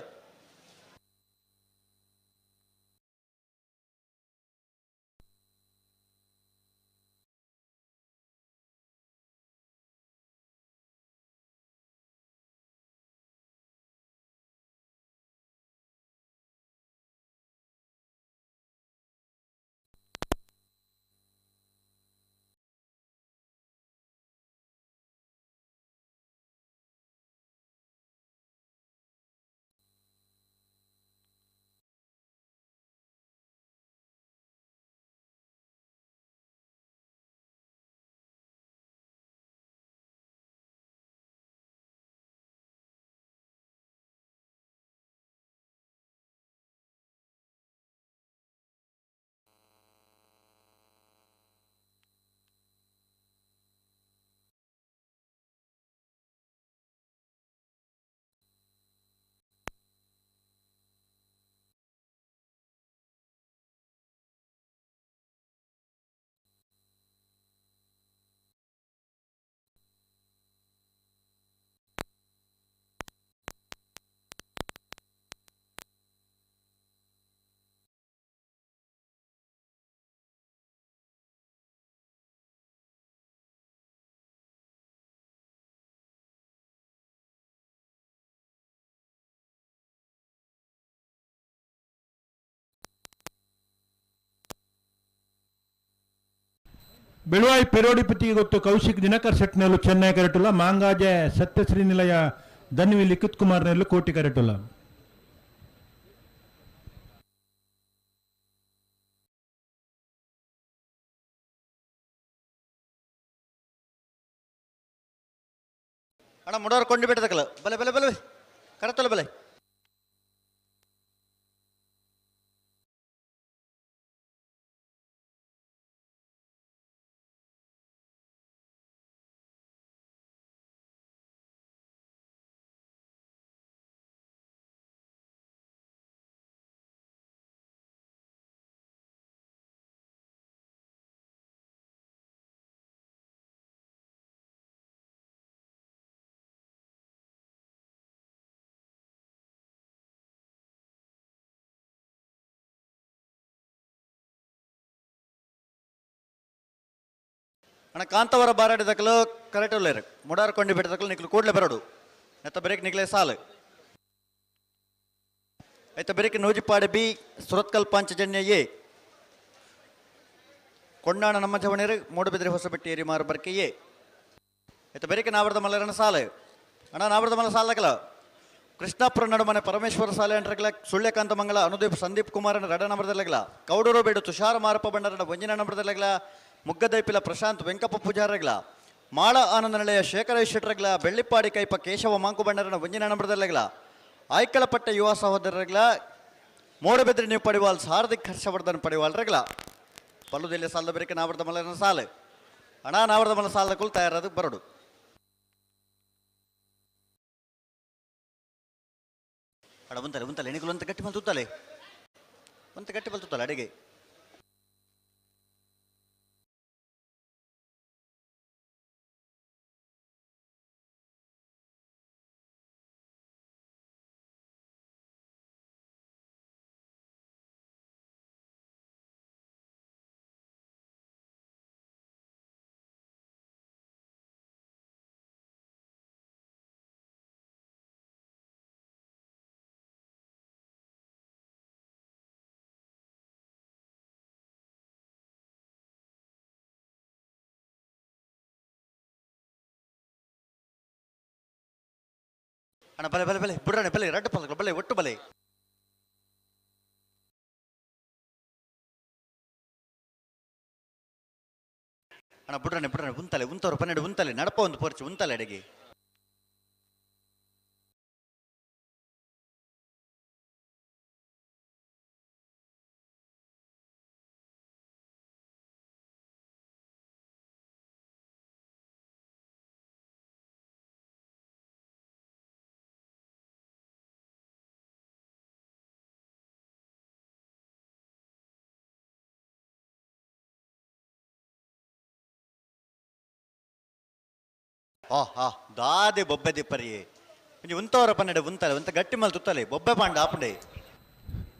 ಬೆಳುವಾಯಿ ಪೆರೋಡಿಪತಿ ಗೊತ್ತು ಕೌಶಿಕ್ ದಿನಕರ್ ಸೆಟ್ನಲ್ಲೂ ಚೆನ್ನೈ ಕರೆಟುಲ್ಲ ಮಾಂಗಾಜೆ ಸತ್ಯಶ್ರೀ ನಿಲಯ ಧನ್ವಿ ಲಿಖಿತ್ ಕುಮಾರ್ನಲ್ಲೂ ಕೋಟಿ ಕರೆಟುಲ್ಲ. ಅಣ್ಣ ಮುಡೋರ್ ಕೊಂಡು ಬಿಟ್ಟದಕ್ಕಲ್ಲ ಬಲೆ ಬಲೆ ಬಲೆ ಕರತಲ್ಲ ಬಲೆ. ಅಣ್ಣ ಕಾಂತವರ ಬಾರಾಡಿದಕ್ಕಲು ಕರೆಕ್ಟ್ ಉಲ್ಲೇರು ಮುಡಾರ್ ಕೊಂಡು ಬಿಟ್ಟದಕ್ಕಲು ನಿಕ್ಲು ಕೂಡಲೇ ಬರೋಡು ನೆತ್ತ ಬ್ರೇಕ್ ನಿಕ್ಲೆ ಸಾಲು ಐತ ಬ್ರೇಕ್ ನೂಜಿಪಾಡಿ ಬಿ ಸುರತ್ಕಲ್ ಪಾಂಚಜನ್ಯ ಎ ಕೊಂಡಾಣ ನಮ್ಮ ಜವಣಿರು ಮೂಡುಬಿದ್ರೆ ಹೊಸಬೆಟ್ಟಿ ಎರಿಮಾರು ಬರ್ಕೆ ಎ ಐತ ಬೆರಿಕೆ ನಾವರದ ಮಲ್ಲರನ ಸಾಲು ಅಣ್ಣ ನಾವರದ ಮಲ್ಲ ಸಾಲಕಲ ಕೃಷ್ಣಾಪುರ ನಡುಮನೆ ಪರಮೇಶ್ವರ ಸಾಲೆ ಅಂಟ್ರಗಲ ಸುಳ್ಯಕಾಂತ ಮಂಗಲ ಅನುದೀಪ್ ಸಂದೀಪ್ ಕುಮಾರನ ರಡ ನಂಬರದಲ್ಲಗಲ ಕೌಡೂರು ಬೇಡು ತುಷಾರ ಮಾರಪ್ಪ ಬಂಡರನ ಒಂಜಿನ ನಂಬರದಲ್ಲಗಲ ಮುಗ್ಗದೈಪಿಲ ಪ್ರಶಾಂತ್ ವೆಂಕಪ್ಪ ಪೂಜಾರಗಲ ಮಾಳ ಆನಂದ ನಿಲಯ ಶೇಖರ ಶೆಟ್ಟರಗಲ ಬೆಳ್ಳಿಪ್ಪಾಡಿ ಕೈಪ ಕೇಶವ ಮಾಂಕು ಬಂಡರನ ಒಂಜಿನ ನಂಬರದಲ್ಲಗಲ ಆಯ್ಕಲಪಟ್ಟ ಯುವ ಸಹೋದರರಗಲ ಮೂಡಬೆದ್ರಿ ನೀವು ಪಡಿವಾಲ್ ಹಾರ್ದಿಕ್ ಹರ್ಷವರ್ಧನ್ ಪಡಿವಾಲ್ರಗಲ ಪಲ್ಲುದೆಲ್ಲ ಸಾಲದ ಬೆರಿಕೆ ನಾವರದ ಮಲ್ಲನ ಸಾಲು ಅಣ್ಣ ನಾವರದ ಮಲ್ಲ ಸಾಲದ ಕುಲ್ ತಯಾರಾದ ಬರಡು. ಅಡ ಉಂತಲೆ ಉಂತಲೆ ಎಣಿಕುಲು ಅಂತ ಗಟ್ಟಿ ಬಂತು ತುತ್ತಲೆ ಅಂತ ಗಟ್ಟಿ ಬಂತು ತುತ್ತಲೆ ಅಡಿಗೆ. ಅಣ್ಣ ಬಲೆ ಬಲೆ ಬಲೆ ಬುಡ್ರಣ್ಣ ಬಲೆ ರಡ್ಡು ಪಲ್ಕ ಬಲೆ ಒಟ್ಟು ಬಲೆ. ಅಣ್ಣ ಬುಡ್ರಣ್ಣ ಬುಡ್ರಣ್ಣ ಉಂತಲೆ ಉಂತವರು 12 ಉಂತಲೆ ನಡಪ ಒಂದು ಪೋರ್ಚು ಉಂತಲೆ ಅಡಿಗೆ. ಆ ಹಾ ದಾದೆ ಬೊಬ್ಬೆ ದಿಪ್ಪರಿಯೇ ಒಂಜಿ ಉಂತವರ ಪನ್ನೆಡೆ ಉಂತಲೆ ಉಂತ ಗಟ್ಟಿ ಮಲ್ ತುತ್ತಲೆ ಬೊಬ್ಬೆ ಪಾಂಡ ಆಪುಂಡೆ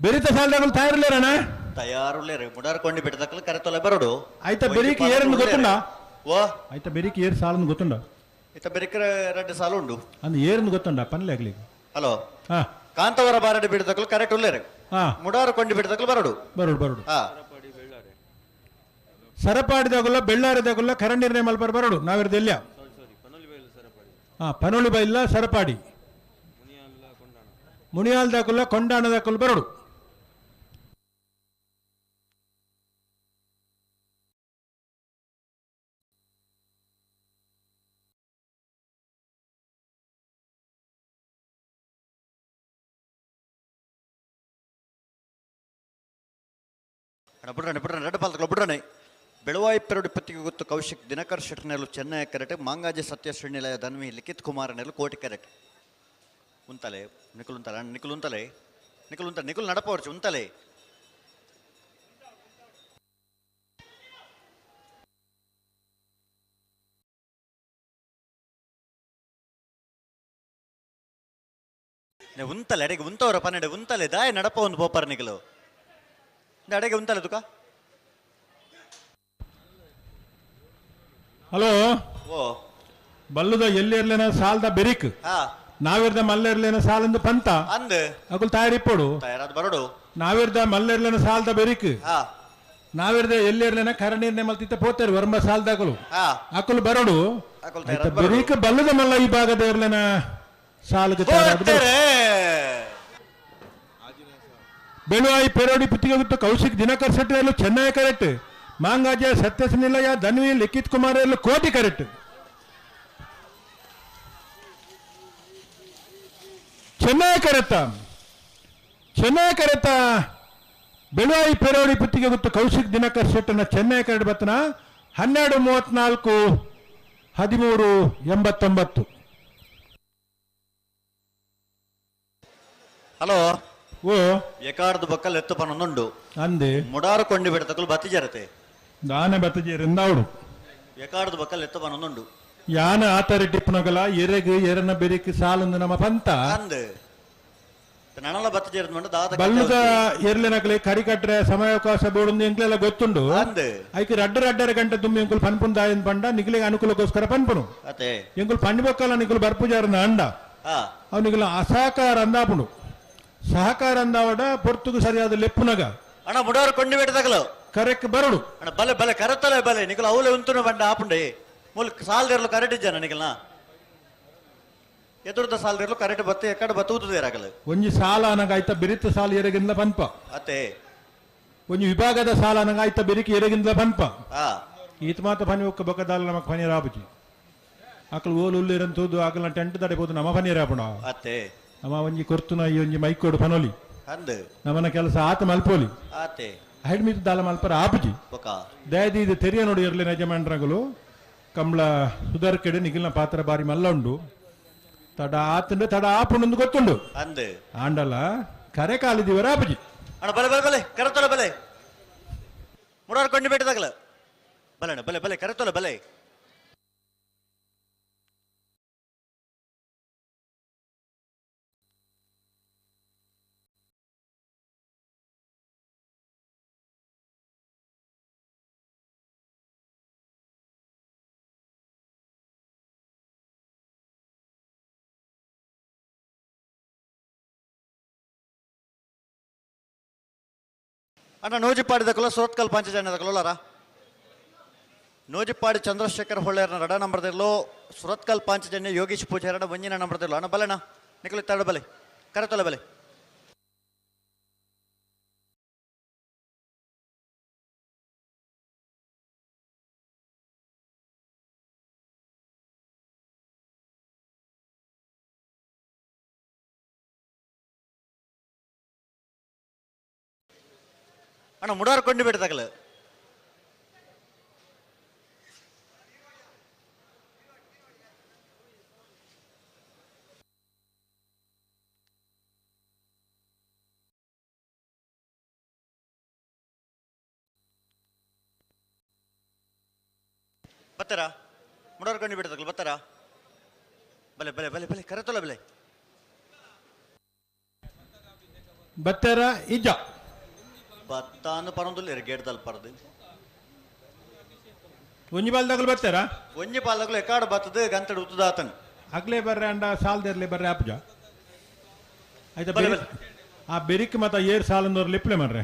ಬೆರಿತ ಸಾಲದಾಗ ತಯಾರಿಲ್ಲೇರಣ ತಯಾರುಲ್ಲೇರು ಮುಡಾರ್ ಕೊಂಡಿ ಬಿಟ್ಟದಕ್ಕಲು ಕರೆತೊಲೆ ಬರೋಡು ಆಯ್ತಾ ಬೆರಿಕ್ ಏರನ್ನು ಗೊತ್ತುಂಡ? ಓ ಆಯ್ತಾ ಬೆರಿಕ್ ಏರ್ ಸಾಲನ್ನು ಗೊತ್ತುಂಡ ಇತ್ತ ಬೆರಿಕರ ಎರಡು ಸಾಲು ಉಂಡು ಅಂದ್ ಏರ್ನು ಗೊತ್ತುಂಡ ಪನ್ಲೆ ಆಗ್ಲಿ ಹಲೋ ಹಾ ಕಾಂತವರ ಬಾರಡೆ ಬಿಡದಕ್ಕಲು ಕರೆಕ್ಟ್ ಉಲ್ಲೇರು ಹಾ ಮುಡಾರು ಕೊಂಡಿ ಬಿಟ್ಟದಕ್ಕಲು ಬರೋಡು ಬರೋಡು ಬರೋಡು ಹಾ ಸರಪಾಡಿದಾಗುಲ್ಲ ಬೆಳ್ಳಾರಿದಾಗುಲ್ಲ ಕರ ನಿರ್ಣಯ ಮಲ್ಪರ್ ಬರೋಡು ನಾವಿರ್ದ ಎಲ್ಲಿಯ ಹಾ ಪನೋಳಿ ಬೈಲ್ಲ ಸರಪಾಡಿ ಮುನಿಯಾಲ್ದಾಕುಲ್ಲ ಕೊಂಡಾಣದಾಕುಲ್ಲ ಬರೋಡು ಅಣ್ಣ ಬಿಡ್ರಣೆ ಬಿಡ್ರಣೆ ರೆಡ್ ಪಾಲ್ತಲ್ಲ ಬಿಡ್ರಣೆ ಬೆಳವಾಯಿ ಪೆರಡು ಪತ್ತಿಗೆ ಗೊತ್ತು ಕೌಶಿಕ್ ದಿನಕರ್ ಶೆಟ್ಟನೆಲು ಚೆನ್ನೈ ಕರೆಟ್ ಮಾಂಗಾಜಿ ಸತ್ಯ ಶ್ರೀನಿಲಯ ಧನ್ವಿ ಲಿಖಿತ್ ಕುಮಾರನೆಲು ಕೋಟಿ ಕರೆಟ್ ಉಂತಲೆ ನಿಖುಲ್ ಉಂತಲೆ ಅಣ್ಣ ನಿಖುಲ್ ಉಂತಲೆ ನಿಖುಲ್ ಉಂತಲೆ ನಿಖುಲ್ ನಡಪವರ್ಚು ಉಂತಲೆ ಉಂತಲೆ ಅಡೆಗೆ ಉಂತವರ ಪನ್ನೆಡೆ ಉಂತಲೆ ದಾಯ ನಡಪ ಒಂದು ಪೋಪರ್ ನಿಖಲು ಅಡೆಗೆ ಉಂತಲೆ ತುಕ ಹಲೋ ಓ ಬಲ್ಲುದ ಎಲ್ಲಿರ್ಲೇನ ಸಾಲದ ಬೆರಿಕ್ ಹಾ ನಾವಿರ್ದ ಮಲ್ಲೆರ್ಲೇನ ಸಾಲಂದು ಪಂತ ಅಂದ್ ಅಕುಲ್ ತಯಾರಿಪ್ಪೋಡು ತಯಾರಾದ ಬರೋಡು ನಾವಿರ್ದ ಮಲ್ಲೆರ್ಲೇನ ಸಾಲದ ಬೆರಿಕ್ ಹಾ ನಾವಿರ್ದ ಎಲ್ಲಿರ್ಲೇನ ಕರ ನಿರ್ಣಯ ಮಲ್ತಿತ್ತ ಪೋತೇರು ವರ್ಮ ಸಾಲದಾಕಲು ಹಾ ಅಕುಲ್ ಬರೋಡು ಅಕುಲ್ ಆಯ್ತಾ ತಯಾರಾದ್ ಬರೋಡು. ಬೆರಿಕ್ ಬಲ್ಲದ ಮಲ್ಲ ಈ ಭಾಗದ ಇರ್ಲೇನ ಸಾಲಕ್ಕೆ ತಯಾರಾದ ಬರೋಡು. ಹೋಗ್ತಾರೆ. ಬೆಳುವಾಯಿ ಪೆರೋಡಿ ಪುತ್ತಿಗೆ ಕೌಶಿಕ್ ದಿನಕರ್ ಶೆಟ್ಟಿ ಅಲ್ಲೂ ಚೆನ್ನೈ ಕರೆಕ್ಟ್ ಮಾಂಗಾಜ ಸತ್ಯಸ್ ನಿಲಯ ಧನ್ವಿ ಲಿಖಿತ್ ಕುಮಾರ್ ಅಲ್ಲೂ ಕೋಟಿ ಕರೆಕ್ಟ್ ಚೆನ್ನೈ ಕರೆತ್ತ ಚೆನ್ನೈ ಕರೆತ್ತ ಬೆಳುವಾಯಿ ಪೆರೋಡಿ ಪುತ್ತಿಗೆ ಗೊತ್ತು ಕೌಶಿಕ್ ದಿನಕರ್ ಶೆಟ್ಟನ ಚೆನ್ನೈ ಕರೆಕ್ಟ್ ಬತ್ತನ 12 34 13 89. ಹಲೋ ಓ ಎಕಾರ್ದು ಬಕ್ಕಲ್ ಎತ್ತು ಪನೊಂದುಂಡು ಅಂದೆ ಮುಡಾರು ಕೊಂಡಿ ಬಿಡತಕಲು ಬತ್ತಿ ಜರತೆ ದಾನೆ ಬತ್ತಜೇರಿಂದಾవుಡು ಎಕಾರ್ದು ಬಕ್ಕಲ್ ಎತ್ತು ಪನೊಂದುಂಡು ಯಾನ ಆತರಿ ಟಿಪ್ಪನಗಲ ಎರೆಗ್ ಎರನ ಬೆರಿಕ್ ಸಾಲಂದು ನಮ್ಮ ಪಂತ ಅಂದ್ ನನಲ ಬತ್ತಿ ಜೇರದ್ ಮಂಡ ದಾದ ಬಲ್ಲುದ ಎರ್ಲೆನಕಲೆ ಕರಿ ಕಟ್ರೆ ಸಮಯಾವಕಾಶ ಬೋಡುಂದು ಎಂಕ್ಲೆಲ್ಲ ಗೊತ್ತುಂಡು ಅಂದ್ ಐಕ್ ರಡ್ಡ ರಡ್ಡರ ಗಂಟೆ ತುಂಬಿ ಎಂಕುಲು ಪನ್ಪುನ್ ದಾಯನ್ ಪಂಡ ನಿಕ್ಲೆಗೆ ಅನುಕೂಲಕ್ಕೋಸ್ಕರ ಪನ್ಪುನು ಅತೆ ಎಂಕುಲು ಪಂಡಿ ಬೊಕ್ಕಲ ನಿಕುಲು ಬರ್ಪುಜಾರನ ಅಂಡ ಹಾ ಅವನಿಗೆಲ್ಲ ಅಸಹಕಾರ ಅಂದಾಪುಂಡು ಸಹಕಾರ ಅಂದಾವಡ ಪೊರ್ತುಗು ಸರಿಯಾದ ಲೆಪ್ಪುನಗ ಅಣ್ಣ ಮುಡಾರು ಕೊಂಡಿ ಬಿಡತಕಲು ಕರೆಕ್ ಬರಡು ಅಣ್ಣ ಬಲೆ ಬಲೆ ಕರತಲೆ ಬಲೆ ನಿಕುಲು ಅವಲೆ ಉಂತುನು ಬಂಡ ಆಪುಂಡೆ ಮೂಲ ಸಾಲ್ದೇರ್ಲು ಕರೆಕ್ಟ್ ಇಜ್ಜನ ನಿಕಲ್ನ ಎದುರ್ದ ಸಾಲ್ದೇರ್ಲು ಕರೆಕ್ಟ್ ಬತ್ತೆ ಎಕಡೆ ಬತ್ತೂತದೆ ರಾಗಲು ಒಂಜಿ ಸಾಲ ಅನಗ ಆಯ್ತ ಬಿರಿತ ಸಾಲ ಎರೆಗಿಂದ ಪನ್ಪ ಅತೆ ಒಂಜಿ ವಿಭಾಗದ ಸಾಲ ಅನಗ ಆಯ್ತ ಬೆರಿಕೆ ಎರೆಗಿಂದ ಪನ್ಪ ಹಾ ಈತ ಮಾತ ಪನಿ ಒಕ್ಕ ಬೊಕ್ಕದಾಲ ನಮಕ್ ಪನಿ ರಾಬುಜಿ ಅಕಲ್ ಓಲು ಉಲ್ಲಿರಂತದ್ದು ಅಕಲ್ನ ಟೆಂಟ್ ತಡೆಬೋದು ನಮ್ಮ ಪನಿ ರಾಪುಣ ಅತ್ತೆ ನಮ್ಮ ಒಂಜಿ ಕೊರ್ತುನ ಈ ಒಂಜಿ ಮೈಕೋಡು ಪನೋಲಿ ಅಂದ್ ನಮನ ಕೆಲಸ ಆತ ಮಲ್ಪೋಲಿ ಆತೆ ಹೈಡ್ ಮೀತು ದಾಲ ಮಲ್ಪರ ಆಪುಜಿ ಬೊಕ ದಯದಿ ಇದು ತೆರಿಯ ನೋಡಿ ಇರಲಿ ಯಜಮಾನ್ರಂಗಲು ಕಂಬಳ ಸುಧಾರ್ ಕೆಡೆ ನಿಖಿಲ್ನ ಪಾತ್ರ ಬಾರಿ ಮಲ್ಲ ಉಂಡು ತಡ ಆತುಂಡು ತಡ ಆಪುಂಡು ಗೊತ್ತುಂಡು ಅಂದ್ ಆಂಡಲ ಕರೆ ಕಾಲಿದಿವರ ಆಪುಜಿ ಅಣ್ಣ ಬಲೆ ಬಲೆ ಬಲೆ ಕರತೊಲೆ ಬಲೆ ಮುಡಾರು ಕೊಂಡಿ ಬೇಟದಾಗಲ ಬಲೆ ಅಣ್ಣ ಬಲೆ ಬಲೆ ಕರತೊಲೆ ಬಲೆ ಅಣ್ಣ ನೂಜಿಪ್ಪಾಡಿದ ಸೋತ್ಕಲ್ ಪಂಚಜನ ದಕಲೋಲಾರ ನೂಜಿಪ್ಪಾಡಿ ಚಂದ್ರಶೇಖರ್ ಹೊಳ್ಳೆಯರ್ನ ರಡ ನಂಬರ್ದಿರ್ಲು ಸುರತ್ಕಲ್ ಪಾಂಚಜನ್ಯ ಯೋಗೀಶ್ ಪೂಜಾರಡ ಒಂಜಿನ ನಂಬರ್ದಿರ್ಲು ಅಣ್ಣ ಬಲೆಣ್ಣ ನಿಖಲು ತರಡು ಬಲೆ ಕರತೊಲೆ ಬಲೆ ಅಣ್ಣ ಮುಡಾರ್ ಕೊಂಡು ಬಿಡ್ದಾಗಲ ಬತ್ತಾರ ಮುಡಾರ್ ಕೊಂಡು ಬಿಡ್ದಾಗಲ ಬತ್ತಾರ ಬಲೆ ಬಲೆ ಬಲೆ ಬಲೆ ಕರೆತೊಲ ಬಲೆ ಬತ್ತೆರ ಇಜ್ಜ ಬತ್ತಾನು ಪರೊಂದುಲ್ಲೆರ್ ಗೇಟ್ ಪರದು ಒಂಜಿ ಬಾಲ್ದಾಗಲು ಬತ್ತೆರ ಒಂಜಿ ಪಾಲ್ದಗಲು ಎಕಾಡು ಬತ್ತದು ಗಂತಡು ಉತ್ತುದಾತನ್ ಅಗ್ಲೇ ಬರ್ರೆ ಅಂಡ ಸಾಲ್ದೆರ್ಲೆ ಬರ್ರೆ ಆಪುಜ ಆಯ್ತಾ ಬಲೆ ಆ ಬೆರಿಕ್ ಮತ ಏರ್ ಸಾಲಂದವ್ರು ಲಿಪ್ಲೆ ಮರ್ರೆ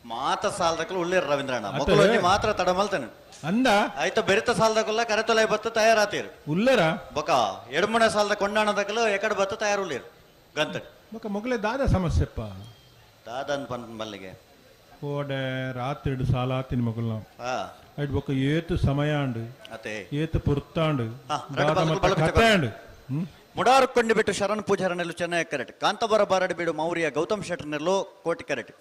ಮಾತ ಸಾಲದಕ್ಕಲು ಉಳ್ಳೇರು ರವೀಂದ್ರಣ್ಣ ಅತ್ತೆ. ಮೊಕ್ಕಲು ಒಂಜಿ ಮಾತ್ರ ತಡ ಮಲ್ತನು ಅಂದ ಆಯ್ತ ಬೆರಿತ ಸಾಲದಕಲ್ಲ ಕರೆತೊಲೆ ಬತ್ತ ತಯಾರಾತೀರು ಉಲ್ಲೆರ ಬೊಕ ಎಡ್ಮುಣ ಸಾಲದ ಕೊಂಡಾಣದಕಲು ಎಕಡೆ ಬತ್ತ ತಯಾರು ಉಳ್ಳೇರು ಗಂತಡು ಬೊಕ ಮೊಗಲೆ ದಾದ ಸಮಸ್ಯೆಪ್ಪ ದಾದನ್ ಪನ್ ಮಲ್ಲಿಗೆ ಕೋಡೆ ರಾತ್ರಿ ಸಾಲ ಆತಿನ ಮೊಗಲ್ನ ಹಾ ಐಟ್ ಬೊಕ ಏತು ಸಮಯ ಅಂಡು ಅತೆ ಏತು ಪುರ್ತಾಂಡು ಹಾ, ರಡ್ಡು ದಾದ ಬಾಲ್ದಕಲು ಮತ್ತ ಬಲ ಕತೆ ಅಂಡು ಹ್ಮ್ ಮುಡಾರು ಕೊಂಡು ಬಿಟ್ಟು ಶರಣ್ ಪೂಜಾರನೆಲ್ಲು ಚೆನ್ನೈ ಕರೆಟ್ ಕಾಂತಬರ ಬಾರಡಿ ಬೀಡು ಮೌರ್ಯ ಗೌತಮ್ ಶೆಟ್ಟರ್ನೆಲ್ಲು ಕೋಟಿ ಕರೆಟ್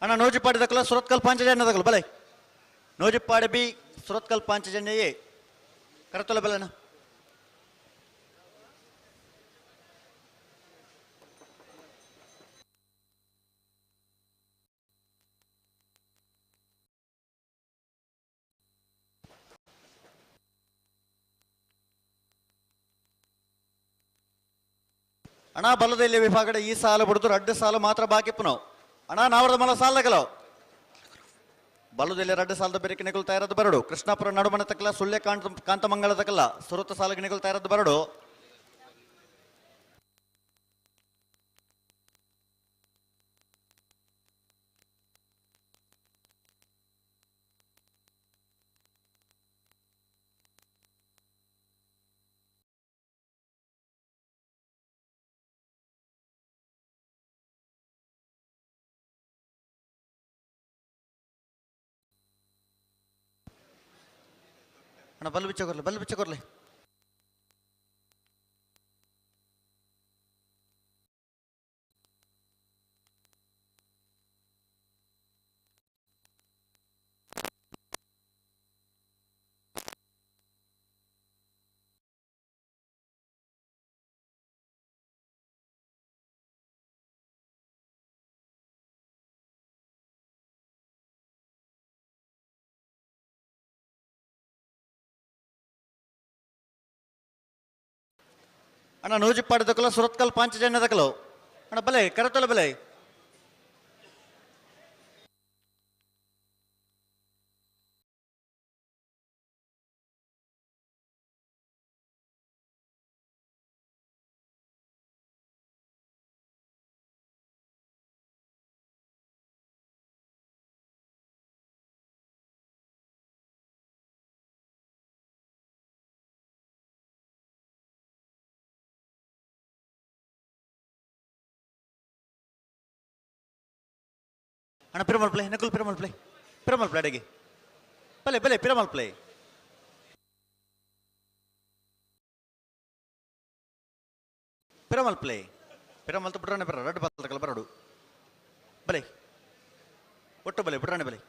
ಅಣ್ಣ ನೋಜಿಪಾಡಿ ದಕ್ಕಲ ಸುರತ್ಕಲ್ ಪಾಂಚಜನ್ಯ ದಕ್ಕಲು ಬಲೆ ನೋಜಿಪಾಡಿ ಬಿ ಸುರತ್ಕಲ್ ಪಾಂಚಜನ್ಯ ಎ ಕರತೊಲ ಬಲೆನ ಅಣ್ಣ ಬಲದಲ್ಲಿ ವಿಭಾಗದ ಈ ಸಾಲ ಬಿಡ್ದು ರಡ್ಡು ಸಾಲು ಮಾತ್ರ ಬಾಕಿ ಪುನವ್ ಅಣ್ಣ ನಾವರದ ಮಲ ಸಾಲ ಬಲದಲ್ಲಿ ರಡ್ಡು ಸಾಲದ ಬೆರಕೆ ನಿಗುಲ್ ತಯಾರದ ಬರಡು ಕೃಷ್ಣಾಪುರ ನಡುಮನ ತಕ್ಕಲ ಸುಳ್ಯ ಕಾಂತ ಕಾಂತಮಂಗಲ ತಕ್ಕಲ್ಲ ಸುರತ ಸಾಲಗೆ ನಿಗುಲ್ ತಯಾರದ ಬರಡು ಅಣ್ಣ ಬಲ್ಲು ಬಿಚ್ಚ ಕೊರ್ಲೆ ಬಲ್ಲು ಬಿಚ್ಚ ಕೊರ್ಲೆ ಅಣ್ಣ ನೂಜಿಪ್ಪಾಡಿ ದಕ್ಕಲ ಸುರತ್ಕಲ್ ಪಾಂಚಜನ್ಯ ದಕ್ಕಲು ಅಣ್ಣ ಬಲೆ ಕರತೊಲ ಬಲೆ ಅಣ್ಣ ಪಿರಮಲ್ ಪ್ಲೇ ನಕುಲ್ ಪಿರಮಲ್ ಪ್ಲೇ ಪಿರಮಲ್ ಪ್ಲೇ ಅಡಿಗೆ ಬಲೆ ಬಲೆ ಪಿರಮಲ್ ಪ್ಲೇ ಪಿರಮಲ್ ಪ್ಲೇ ಪಿರಮಲ್ ಬಿಡ್ರಾಣೆ ಬರ ರಡ್ಡು ಬತ್ತಕಲ ಬರಡು ಬಲೆ ಒಟ್ಟು ಬಲೆ ಬಿಡ್ರಾಣೆ ಬಲೆ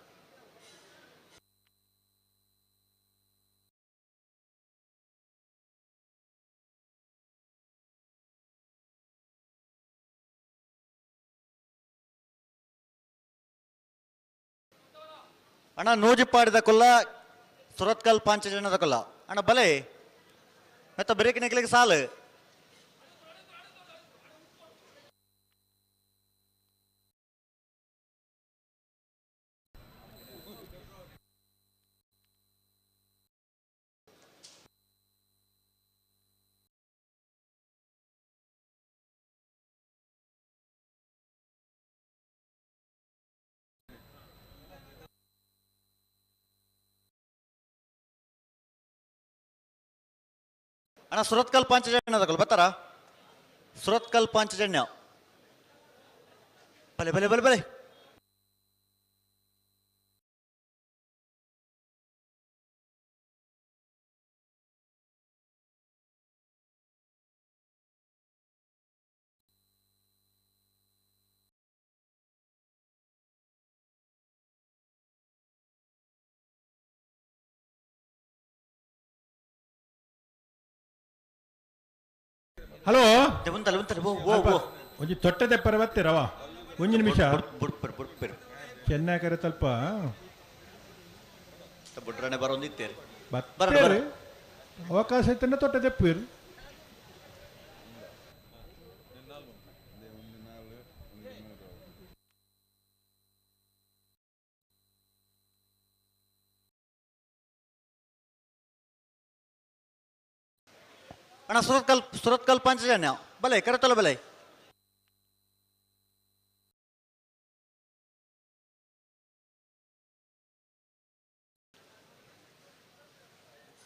ಅಣ್ಣ ನೂಜಿಪ್ಪಾಡಿದ ಕೊಲ್ಲ ಸುರತ್ಕಲ್ ಪಾಂಚಜನ್ಯದ ಕೊಲ್ಲ ಅಣ್ಣ ಬಲೆ ಮತ್ತೆ ಬ್ರೇಕ್ ನೆಕ್ಲಿಗೆ ಸಾಲು ಅಣ್ಣ ಸುರತ್ಕಲ್ ಪಾಂಚಜನ್ಯ ತಗೊಳ್ಳಿ ಬರ್ತಾರ ಸುರತ್ಕಲ್ ಪಾಂಚಜನ್ಯ ಬಲೆ ಬಲೆ ಬಲೆ ಬಲೆ ಹಲೋ ಉಂತಲೆ ಉಂತಲೆ ಓ ಓ ಓ ಒಂಜಿ ತೊಟ್ಟೆ ದೆಪ್ಪರ ಬತ್ತೀರವ ಒಂಜಿ ನಿಮಿಷ ಬುಡ್ ಬುಡ್ ಬುಡ್ ಚೆನ್ನೈ ಕರೆ ತಲ್ಪ ಬುಡ್ರನೆ ಬರೋಂದಿತ್ತೇರಿ ಬತ್ತೇರು. ಅವಕಾಶ ಇತ್ತಂಡ ತೊಟ್ಟೆ ದೆಪ್ಪುವೆರ್. ಅಣ್ಣ ಸುರತ್ಕಲ್ ಸುರತ್ಕಲ್ ಪಾಂಚಜನ್ಯ ಬಲೆ ಕರೆತಲ ಬಲೆ.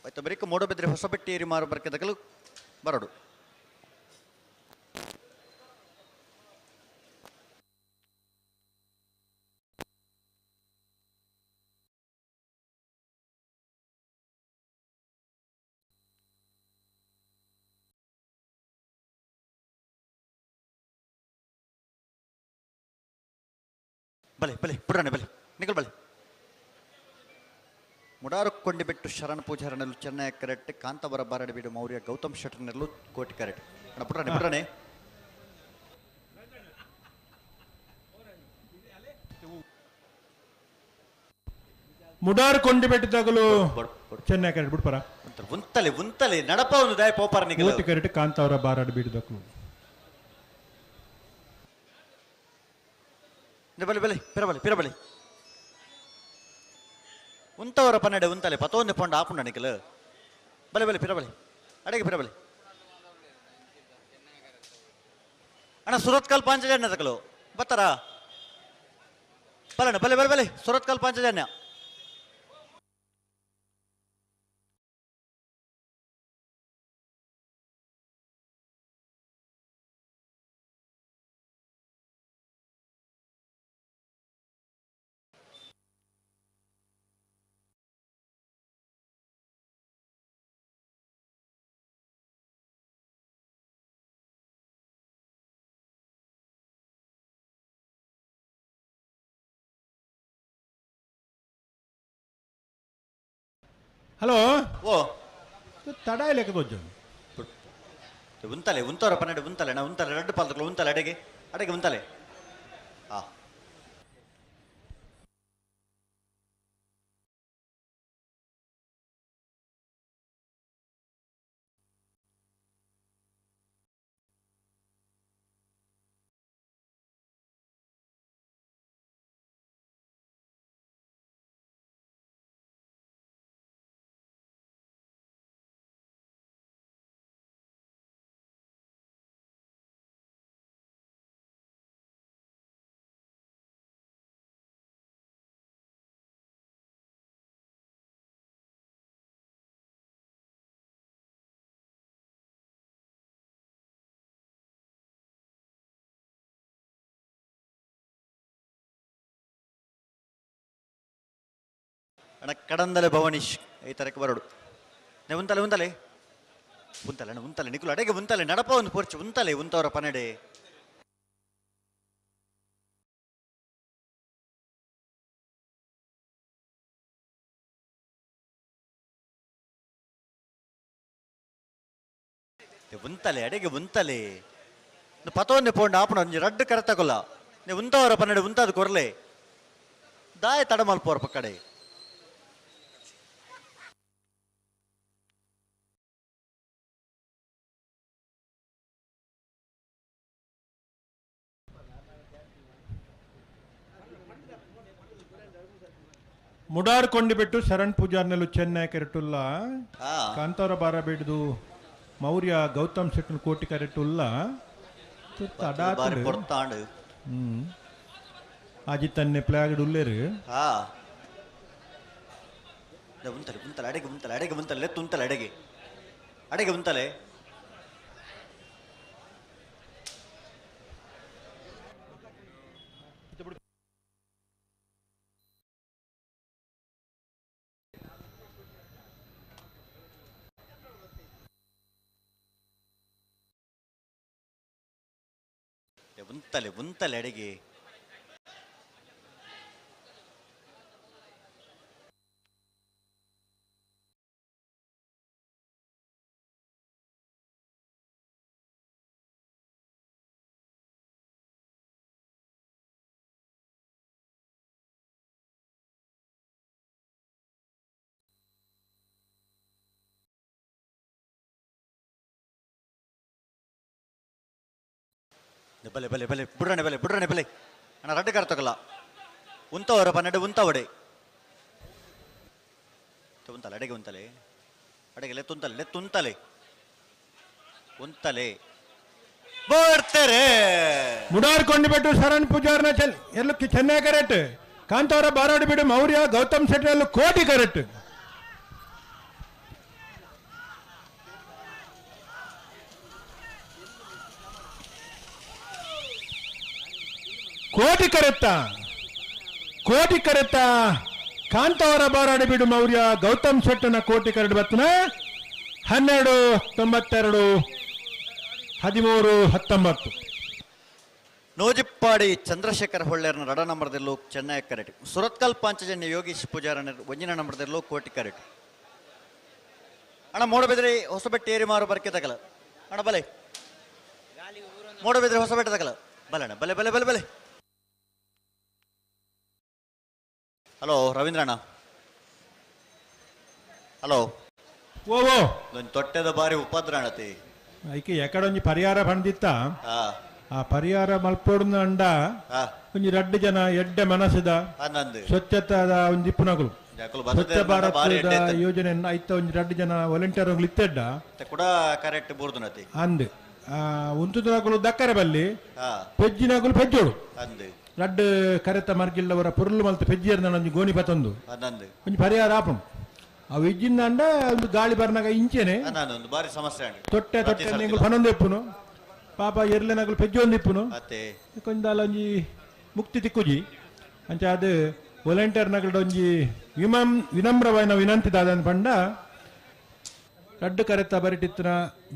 ಆಯ್ತು ಬರೀಕ ಮೂಡಬಿದ್ರೆ ಹೊಸಬೆಟ್ಟಿ ಏರಿ ಮಾರು ಬರ್ಕೆದಕಲು ಬರಡು. ಬಲೆ ಬಲೆ ಪುಡಾಣೆ ಬಲೆ ನಿಕಲ್ ಬಲೆ. ಮುಡಾರು ಕೊಂಡಿಬೆಟ್ಟು ಶರಣ ಪೂಜಾರನಲ್ಲೂ ಚೆನ್ನೈ ಕರೆಕ್ಟ್ ಕಾಂತಾವರ ಬಾರಡಬೀಡು ಮೌರ್ಯ ಗೌತಮ್ ಶೆಟ್ಟರ್ನಲ್ಲೂ ಕೋಟಿ ಕರೆಕ್ಟ್. ಅಣ್ಣ ಪುಡಾಣೆ ಪುಡಾಣೆ. ಮುಡಾರು ಕೊಂಡಿಬೆಟ್ಟದಾಗಲು ಚೆನ್ನೈ ಕರೆಕ್ಟ್ ಬಿಡ್ಪರ. ಉಂತಲೆ ಉಂತಲೆ ನಡಪ ಒಂದು ದಾಯ ಪೋಪಾರ ನಿಕಲ್. ಕೋಟಿ ಕರೆಕ್ಟ್ ಕಾಂತಾವರ ಬಾರಡಬೀಡುದಕ್ಕಲು. ಬಲೆ ಬಲೆ ಪಿರಬಲೆ ಪಿರಬಲೆ ಉಂತವರ ಪನ್ನಡೆ ಉಂತಲೆ ಪತೊಂದು ಪೊಂಡ ಆಪುಂಡ ನಿಕಲ್. ಬಲೆ ಬಲೆ ಪಿರಬಲೆ ಅಡೆಗೆ ಪಿರಬಲೆ. ಅಣ್ಣ ಸುರತ್ಕಲ್ ಪಾಂಚಜನ್ಯ ತಕಲು ಬತ್ತಾರ ಬಲಣ್ಣ ಬಲೆ ಬಲೆ ಬಲೆ ಸುರತ್ಕಲ್ ಪಾಂಚಜನ್ಯ. ಹಲೋ ಓ ತಡ ಲೆಕ್ಕ ದೊಜ್ಜ. ಉಂತಲೆ ಉಂತವರ ಪನ್ನಡೆ ಉಂತಲೆ ನಾ ಉಂತಲೆ ರಡ್ಡು ಪಾಲ್ತಕಲು ಉಂತಲೆ ಅಡೆಗೆ ಅಡೆಗೆ ಉಂತಲೆ. ಆ ಅಣ್ಣ ಕಡಂದಲೆ ಭವನೀಶ್ ಈ ತರಕ್ಕೆ ಬರೋಡು. ನೇ ಉಂತಲೆ ಉಂತಲೆ ಉಂತಲೆ ಅಣ್ಣ ಉಂತಲೆ ನಿಕುಲು ಅಡೆಗೆ ಉಂತಲೆ ನಡಪ ಒಂದು ಪೊರ್ಚು ಉಂತಲೆ ಉಂತವರ ಪನಡೆ. ಉಂತಲೆ ಅಡೆಗೆ ಉಂತಲೆ ಪತೊಂದೆ ಪೋಂಡ ಆಪುಣ ಒಂಜಿ ರಡ್ಡು ಕರೆತಕೊಲ್ಲ. ನೇ ಉಂತವರ ಪನ್ನಡೆ ಉಂತಾದ ಕೊರ್ಲೆ ದಾಯ ತಡ ಮಲ್ಪೋರ ಪಕ್ಕಡೆ. ಮುಡಾರ್ ಕೊಂಡಿಬೆಟ್ಟು ಶರಣ್ ಪೂಜಾರ್ನೆಲು ಚೆನ್ನೈ ಕೆರಟುಲ್ಲ ಕಾಂತಾರ ಬಾರ ಬೇಡ್ದು ಮೌರ್ಯ ಗೌತಮ್ ಶೆಟ್ಟನ್ ಕೋಟಿ ಕರೆಟುಲ್ಲ ಪೊರ್ತಾಂಡು. ಆಜಿ ತನ್ನೆ ಪ್ಲಾಗಡ್ ಉಲ್ಲೇರು. ಉಂತಲೆ ಉಂತಲೆ ಅಡೆಗೆ ಉಂತಲೆ ಅಡೆಗೆ ಉಂತಲೆ ಲೆತ್ತು ಉಂತಲೆ ಅಡೆಗೆ ಅಡೆಗೆ ಉಂತಲೆ. ಉಂತಲೆ ಉಂತಲೆ ಅಡಿಗೆ. ಬಲೆ ಬಲೆ ಬಲೆ ಬುಡ್ರಣೆ ಬಲೆ ಬುಡ್ರಣೆ ಬಲೆ ಅಣ್ಣ ರಡ್ಡು ಕರ್ತಕಲ್ಲ ಉಂತವರ 12 ಉಂತವಡೆ ಉಂತಲೆ ಅಡೆಗೆ ಉಂತಲೆ ಅಡೆಗೆ ಲೆತ್ತುಂತಲೆ ಲೆತ್ತುಂತಲೆ ಉಂತಲೆ ಬರ್ತಾರೆ ಮುಡಾರ್ ಕೊಂಡಿಬೆಟ್ಟು ಶರಣ್ ಪೂಜಾರ್ನ ಚೆಲ್ ಎಲ್ಲು ಚೆನ್ನೈ ಕರೆಕ್ಟ್ ಕಾಂತಾವರ ಬಾರಾಡಿ ಬಿಡು ಮೌರ್ಯ ಗೌತಮ್ ಶೆಟ್ಟಿ ಎಲ್ಲು ಕೋಟಿ ಕರೆಕ್ಟ್. ಕೋಟಿ ಕರೆತ್ತ ಕೋಟಿ ಕರೆತ್ತ ಕಾಂತಾವರ ಬಾರಾಡಿ ಬಿಡು ಮೌರ್ಯ ಗೌತಮ್ ಶೆಟ್ಟನ ಕೋಟಿ ಕರಡು ಬತ್ತನ 12 92 13 19. ನೋಜಿಪ್ಪಾಡಿ ಚಂದ್ರಶೇಖರ್ ಹೊಳ್ಳೇರ್ನ ರಡ ನಂಬರ್ದಲ್ಲೂ ಚೆನ್ನೈ ಕರೆಟ್ ಸುರತ್ಕಲ್ ಪಾಂಚಜನ್ಯ ಯೋಗೀಶ್ ಪೂಜಾರನ ಒಂಜಿನ ನಂಬರ್ದಲ್ಲೂ ಕೋಟಿ ಕರೆಟ್. ಅಣ್ಣ ಮೂಡಬಿದ್ರಿ ಹೊಸಬೆಟ್ಟು ಏರಿ ಮಾರು ಬರ್ಕೆ ತಗಲ ಅಣ್ಣ ಬಲೆ ಮೂಡಬಿದ್ರಿ ಹೊಸಬೆಟ್ಟು ತಗಲ ಬಲೆ ಅಣ್ಣ ಬಲೆ ಬಲೆ ಬಲೆ ಬಲೆ. Hello ರವೀಂದ್ರಣ್ಣ hello. ಓ ಓ ಒಂದು ತೊಟ್ಟೆದ ಬಾರಿ ಉಪದ್ರ ಅಣ್ಣತಿ ಐಕೆ ಎಕಡೊಂಜಿ ಪರಿಹಾರ ಬಂದಿತ್ತ ಹಾ ಆ ಪರಿಹಾರ ಮಲ್ಪೊಡ್ನ ಅಂಡ ಹಾ ಒಂಜಿ ರಡ್ಡು ಜನ ಎಡ್ಡೆ ಮನಸ್ಸುದ ಹನ್ನೊಂದು ಸ್ವಚ್ಛತಾದ ಒಂಜಿ ಪುನಗುಲು ಜಕುಲು ಸ್ವಚ್ಛ ಬರ್ತದೆ ಬಾರಿ ಭಾರತದ ಎಡ್ಡೆ ಇತ್ತು. ಯೋಜನೆ ಐತ ಒಂಜಿ ರಡ್ಡು ಜನ ವಾಲಂಟಿಯರ್ ಇತ್ತೆಡ್ಡ ಮತ್ತೆ ಕೂಡ ಕರೆಕ್ಟ್ ಬೂರ್ದುನತಿ ಅಂದ್ ಉಂತುದನಕುಲು ದಕ್ಕರೆ ಬಲ್ಲಿ ಹಾ ಪೆಜ್ಜಿನಕುಲು ಪೆಜ್ಜೋಡು ಅಂದು ರಡ್ಡು ಕರೆತ ಮರ್ಗಿಲ್ಲವರ ಪುರ್ಲು ಮಲ್ತ ಪೆಜ್ಜಿಯರ್ನ ಒಂಜಿ ಗೋಣಿ ಪತ್ತೊಂದು ಹನ್ನೊಂದು ಒಂಜಿ ಪರಿಹಾರ ಆಪುಂಡು ಅವು ಇಜ್ಜಿಂದ ಅಂಡ ಒಂದು ಗಾಳಿ ಬರ್ನಾಗ ಇಂಚೆನೆ ಹನ್ನೊಂದು ಒಂದು ಬಾರಿ ಸಮಸ್ಯೆ ಅಂಡು ತೊಟ್ಟೆ ತೊಟ್ಟೆ ನಿಂಗುಲು ಪನೊಂದು ಇಪ್ಪುನು ಪಾಪ ಎರ್ಲೆನಕುಲು ಪೆಜ್ಜೊಂದು ಇಪ್ಪುನು ಅತ್ತೆ ಕೊಂದಾಲ ಒಂಜಿ ಮುಕ್ತಿ ತಿಕ್ಕುಜಿ ಅಂಚ ಅದು ವಾಲಂಟಿಯರ್ ನಗಡ ಒಂಜಿ ವಿಮಂ ವಿನಮ್ರವಾಯಿನ ವಿನಂತಿ ದಾದನ್ ಪಂಡ ರಡ್ಡು ಕರೆತ ಬರಿಟಿತ್ತಿನ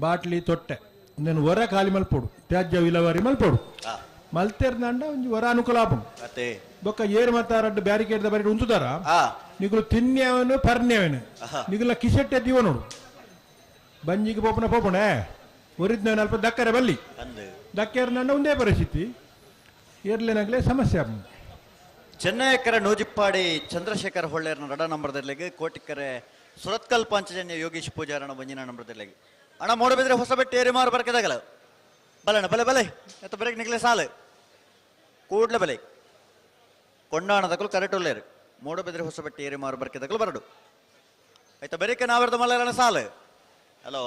ಬಾಟ್ಲಿ ತೊಟ್ಟೆ ಉಂದೆನ್ ಹೊರ ಖಾಲಿ ಮಲ್ಪೊಡು ತ್ಯಾಜ್ಯ ವಿಲವಾರಿ ಮಲ್ಪೊಡು ಹಾ ಮಲ್ತೇರ್ನಾಂಡ ಒಂಜಿ ಹೊರ ಅನುಕೂಲ ಆಪುಂಡು ಅತ್ತೆ ಬೊಕ್ಕ ಏರ್ ಮತ್ತ ರಡ್ಡು ಬ್ಯಾರಿಕೇಡ್ ಬರಿಟ್ ಉಂತುದಾರ ಹಾ ನಿಗುಲು ತಿನ್ಯವನು ಪರ್ನ್ಯವನು ಆಹಾ. ನಿಗುಲ ಕಿಸೆಟ್ಟೆ ದಿವ ನೋಡು ಬಂಜಿಗೆ ಪೋಪುನ ಪೋಪುಣೆ ಒರಿದ್ನವನ ಅಲ್ಪ ದಕ್ಕರೆ ಬಲ್ಲಿ ಅಂದು ದಕ್ಕೇರ್ನಾಂಡ ಒಂದೇ ಪರಿಸ್ಥಿತಿ ಏರ್ಲೇನಾಗಲೇ ಸಮಸ್ಯೆ ಆಪುಂಡು. ಚೆನ್ನಯಕರ ನೂಜಿಪ್ಪಾಡಿ ಚಂದ್ರಶೇಖರ್ ಹೊಳ್ಳೇರ್ನ ರಡ ನಂಬರ್ದಲ್ಲಿಗೆ ಕೋಟಿಕರೆ ಸುರತ್ಕಲ್ ಪಾಂಚಜನ್ಯ ಯೋಗೀಶ್ ಪೂಜಾರಣ ಬಂಜಿನ ನಂಬರ್ದಲ್ಲಿಗೆ ಅಣ್ಣ ಮೂಡಬಿದ್ರೆ ಹೊಸಬೆಟ್ಟು ಏರಿ ಮಾರು ಬರ್ಕೆದಾಗಲ ಬಲಣ್ಣ ಬಲೆ ಬಲೆ ಎತ್ತ ಬರೆಕ್ ನಿಗ್ಲೆ ಸಾಲು ಕೂಡ್ಲೆ ಬಲೆ ಕೊಂಡಾಣದಕಲು ಕರೆಕ್ಟ್ ಒಲ್ಲೇರು ಮೂಡಬಿದ್ರೆ ಹೊಸಬೆಟ್ಟು ಏರಿ ಮಾರು ಬರ್ಕೆದಕಲು ಬರಡು ಆಯ್ತಾ ಬೆರಿಕೆ ನಾವೆರ್ದ ಮಲ್ಲರಣ ಸಾಲು ಹಲೋ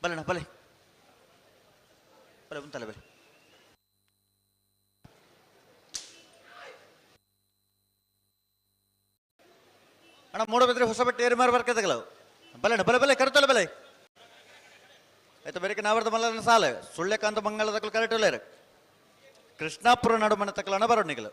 ಬಲಣ್ಣ ಬಲೆ ಬಲೆ ಉಂತಲ್ಲ ಬಲೆ ಅಣ್ಣ ಮೂಡಬಿದ್ರೆ ಹೊಸಬೆಟ್ಟು ಏರಿ ಮಾರು ಬರ್ಕೆದಗಲ ಬಲಣ್ಣ ಬಲೆ ಬಲೆ ಕರುತ್ತಲ್ಲ ಬಲೆ ಆಯ್ತಾ ಬೆರಿಕೆ ನಾವರ್ದ ಮಲ್ಲನ ಸಾಲ ಸುಳ್ಳೆಕಾಂತ ಮಂಗಳದಕಲು ಕರೆಕ್ಟ್ ಒಲ್ಲೇರು ಕೃಷ್ಣಾಪುರ ನಡುಮನೆ ತಕಲಣ ಬರೋಣಿಗಲು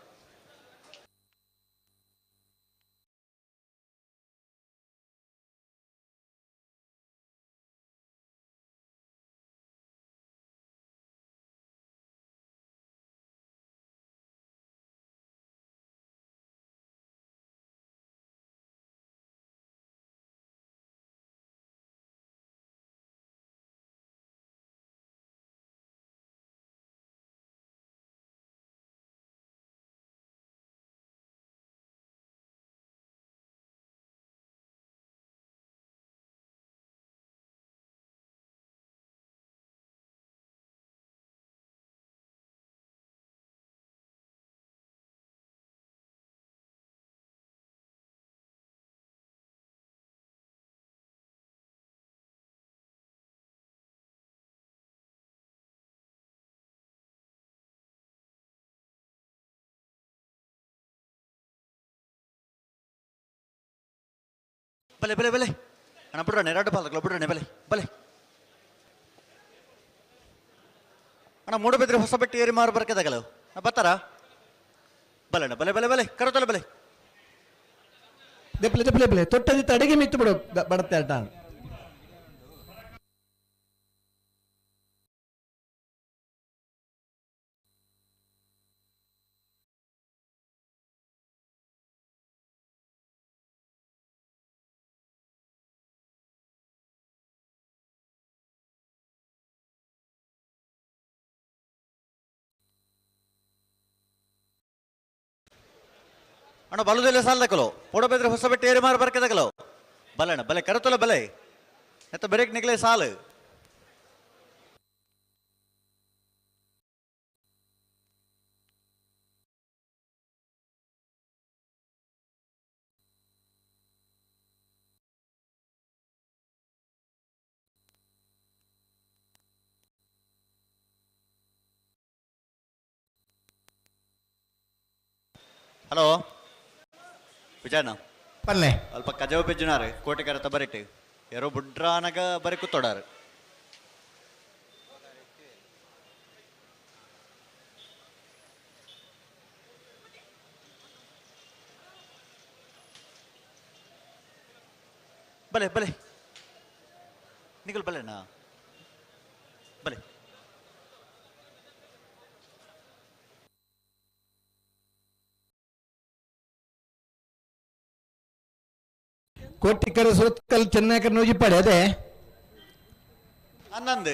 ಬಲೆ ಬಲೆ ಬಲೆ ಅಣ್ಣ ಬಿಡ್ರಣ್ಣ ಎರಡು ಪಾದಗಳು ಬಿಡ್ರಣ್ಣ ಬಲೆ ಬಲೆ ಅಣ್ಣ ಮೂಡಬಿದ್ರೆ ಹೊಸಬೆಟ್ಟು ಏರಿ ಮಾರು ಬರ್ಕೆದಾಗಲ ಬರ್ತಾರ ಬಲಣ್ಣ ಬಲೆ ಬಲೆ ಬಲೆ ಕರುತ್ತಲ್ಲ ಬಲೆ ದೆಪ್ಲೆ ದೆಪ್ಲೆ ಬಲೆ ತೊಟ್ಟದಿತ್ತ ಅಡಿಗೆ ಮಿತ್ತು ಬಿಡು ಬಡತ್ತೆ ಅಟ. ಅಣ್ಣ ಬಲದಲ್ಲೇ ಸಾಲದಕಲು ಪೋಡಬೇದ್ರೆ ಹೊಸಬೆಟ್ಟೆ ಏರಿ ಮಾರು ಬರ್ಕೆದಕಲು ಬಲೆ ಅಣ್ಣ ಬಲೆ ಕರತೊಲ ಬಲೆ ಎತ್ತ ಬೆರೆಕ್ ನಿಗಲೇ ಸಾಲು. ಹಲೋ ವಿಜಯಣ್ಣ ಪಲ್ಲೆ ಅಲ್ಪ ಕಜವು ಪೆಜ್ಜುನಾರು ಕೋಟಿಕರತ ಬರಿಟ್ ಯಾರೋ ಬುಡ್ರಾನಗ ಬರಿ ಕೂತೋಡಾರು. ಬಲೆ ಬಲೆ ನಿಗಲ್ ಬಲೆನಾ ಬಲೆ. ಕೋಟಿಕರ ಸುರತ್ಕಲ್ ಚೆನ್ನೈಕರ್ ನೂಜಿಪಾಡಿ ಅದೇ ಅನ್ನಂದು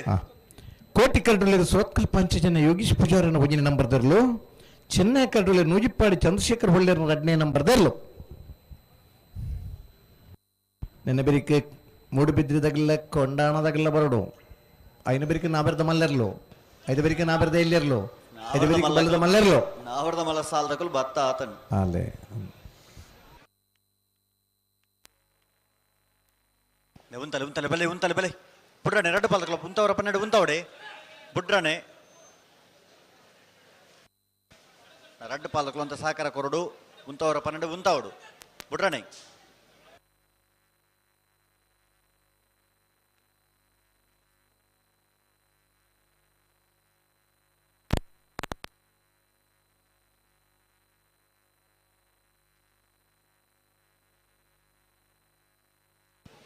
ಕೋಟಿಕರಡುಳ್ಳ ಸುರತ್ಕಲ್ ಪಂಚಜನ ಯೋಗೀಶ್ ಪೂಜಾರನ ಒಂಜನೇ ನಂಬರ್ ದರ್ಲು, ಚೆನ್ನೈ ಕರಡುಳ್ಳ ನೂಜಿಪ್ಪಾಡಿ ಚಂದ್ರಶೇಖರ್ ಹೊಳ್ಳೆರನ ಎರಡನೇ ನಂಬರ್ ದರ್ಲು. ನೆನ್ನೆ ಬೆರಿಕೆ ಮೂಡುಬಿದ್ರಿದಾಗಲ್ಲ ಕೊಂಡಾಣದಾಗಲ್ಲ ಬರಡು, ಐನ ಬೆರಿಕೆ ನಾಬೆರ್ದ ಮಲ್ಲೆರ್ಲು, ಐದು ಬೆರಿಕೆ ನಾಬೆರ್ದ ಎಲ್ಲಿರ್ಲು, ಐದು ಬೆರಿಕೆ ಬಲ್ಲದ ಮಲ್ಲೆರ್ಲು. ನಾವರ್ದ ಮಲ್ಲ ಸಾಲದಕುಲು ಬತ್ತ ಆತನ್ ಅಲ್ಲೇ ಉಂತಲೆ ಉಂತಲೆ ಬಲೆ ಉಂತಲೆ ಬಲೆ ಬುಡ್ರಾಣೆ ರಡ್ಡು ಪಾಲಕಲ ಉಂತವರ ಪನ್ನೆರಡು ಉಂತವಡೆ ಬುಡ್ರಾಣೆ ರಡ್ಡು ಪಾಲಕಲು ಅಂತ ಸಹಕಾರ ಕೊರಡು ಉಂತವರ ಪನ್ನೆರಡು ಉಂತಾವಡು ಬುಡ್ರಾಣೆ.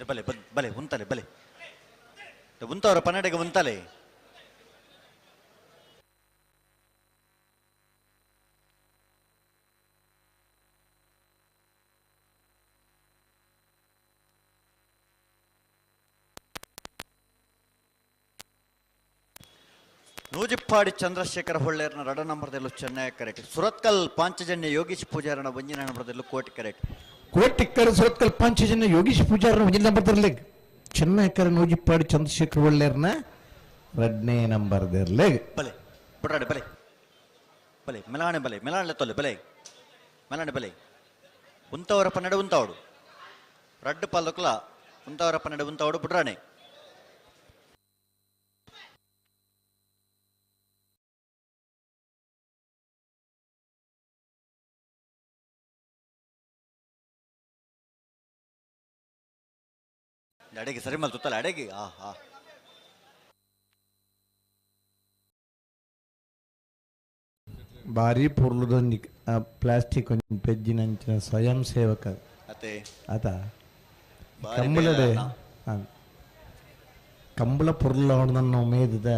ಬಲೆ ಬಲೆ ಉಂತಲೆ ಬಲೆ ಉಂತವರ ಪನ್ನೆರಡಿಗೆ ಉಂತಲೆ. ನೂಜಿಪ್ಪಾಡಿ ಚಂದ್ರಶೇಖರ ಹೊಳ್ಳೇರ್ನ ರಡ ನಂಬರ್ದಲ್ಲೂ ಚೆನ್ನೈ ಕರೆಕ್ಟ್. ಸುರತ್ಕಲ್ ಪಾಂಚಜನ್ಯ ಯೋಗೀಶ್ ಪೂಜಾರನ ಒಂಜಿನ ನಂಬರ್ದಲ್ಲೂ ಕೋಟಿ ಕರೆಕ್ಟ್. ಕೋಟಿಕ್ಕರ ಸುರತ್ಕಲ್ ಪಾಂಚಜನ್ಯ ಯೋಗೀಶ್ ಪೂಜಾರನ ಒಂಜಿನ ನಂಬರ್ ಚೆನ್ನೈಕರ ನೂಜಿಪ್ಪಾಡಿ ಚಂದ್ರಶೇಖರ್ ಹೊಳ್ಳೇರ್ನ ರಡ್ನೇ ನಂಬರ್ ಬಲೆ ಬುಡ್ರಾಡೆ ಬಲೆ ಬಲೆ ಮೆಲಾಣೆ ಬಲೆ ಮೆಲಾಣೆ ತೊಲೆ ಬಲೆ ಮೆಲಾಣೆ ಬಲೆ ಉಂತವರ ಪನ್ನೆರಡು ಉಂತಾವಡು ರಡ್ಡು ಪಾಲುಕುಲ ಉಂತವರ ಪನ್ನೆರಡು ಉಂತಾವಡು ಬುಡ್ರಾಣೆ. ಅಡೆಗೆ ಸರಿ ಮಲ್ ತುತ್ತಲ್ಲ ಅಡೆಗೆ ಆ ಹಾ ಭಾರಿ ಪೊರ್ಲುದೊಂಜಿ ಪ್ಲಾಸ್ಟಿಕ್ ಒಂಜಿ ಪೆಜ್ಜಿನಂಚಿನ ಸ್ವಯಂ ಸೇವಕ ಅತೆ ಆತ ಕಂಬಳಡೆ ಕಂಬಳ ಪೊರ್ಲ ನನ್ನ ಮೇದದ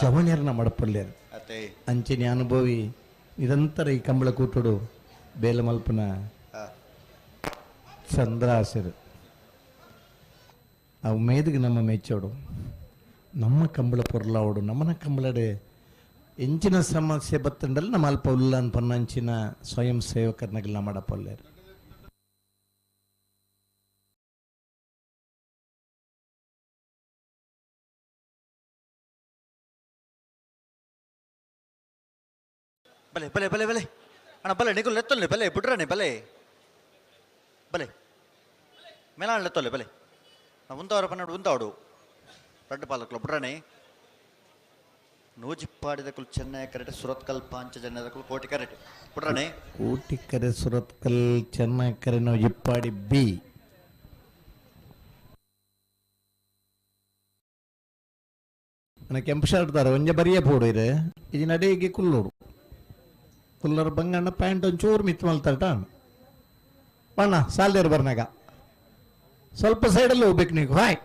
ಜವಣ್ಯರನ್ನ ಮಡಪಲ್ಲೇರು ಅತೆ ಅಂಚಿನ ಅನುಭವಿ ನಿರಂತರ ಈ ಕಂಬಳ ಕೂಟಡು ಬೇಲಮಲ್ಪನ ಚಂದ್ರಾಸರು ಆ ಉಮೇದಿಗೆ ನಮ್ಮ ಮೆಚ್ಚೋಡು ನಮ್ಮ ಕಂಬಳ ಪೊರ್ಲಾವಡು ನಮ್ಮನ ಕಂಬಳಡೆ ಎಂಚಿನ ಸಮಸ್ಯೆ ಬತ್ತಂಡಲ್ಲ ನಮ್ಮ ಅಲ್ಪ ಉಲ್ಲ ಅನ್ಪನ್ನ ಅಂಚಿನ ಸ್ವಯಂ ಸೇವಕರನ್ನಾಗೆಲ್ಲ ಮಾಡಪಲ್ಲೇರು. ಬಲೆ ಬಲೆ ಬಲೆ ಬಲೆ ಅಣ್ಣ ಬಲೆ ನಿಗುಲ್ ಎತ್ತೊಲ್ಲೆ ಬಲೆ ಬುಡ್ರಾಣೆ ಬಲೆ ಬಲೆ ಮೇಲಾಣ್ ಎತ್ತೊಲ್ಲೆ ಬಲೆ ಉಂತವರ ಪನ್ನೆರಡು ಉಂತಾವಡು ರಡ್ಡು ಪಾಲಕ್ಲು ಬುಡ್ರಾಣೆ. ನೂಜಿಪ್ಪಾಡಿದಕುಲು ಚೆನ್ನೈ ಕರೆಟ್ ಸುರತ್ಕಲ್ ಪಾಂಚಜನ್ಯದಕುಲು ಕೋಟಿ ಕರೆಟ್ ಬುಡ್ರಾಣೆ. ಕೋಟಿ ಕರೆ ಸುರತ್ಕಲ್ ಚೆನ್ನೈ ಕರೆ ನೂಜಿಪ್ಪಾಡಿ ಬಿ. ಕೆಂಪು ಶರ್ಟ್ ದಾರ ಒಂಜೆ ಬರಿಯ ಪೋಡು ಇರೆ ಇದು ನಡೆಗೆ ಕುಲ್ಲೋಡು ಕುಲ್ಲರ್ ಬಂಗಣ್ಣ ಪ್ಯಾಂಟ್ ಒಂಚೂರು ಮಿತ್ ಮಲ್ತಾಟ ಬಣ್ಣ ಸಾಲ್ದೇರು ಬರ್ನಾಗ ಸ್ವಲ್ಪ ಸೈಡಲ್ಲಿ ಹೋಗ್ಬೇಕು ನೀವು ಹಾಯ್.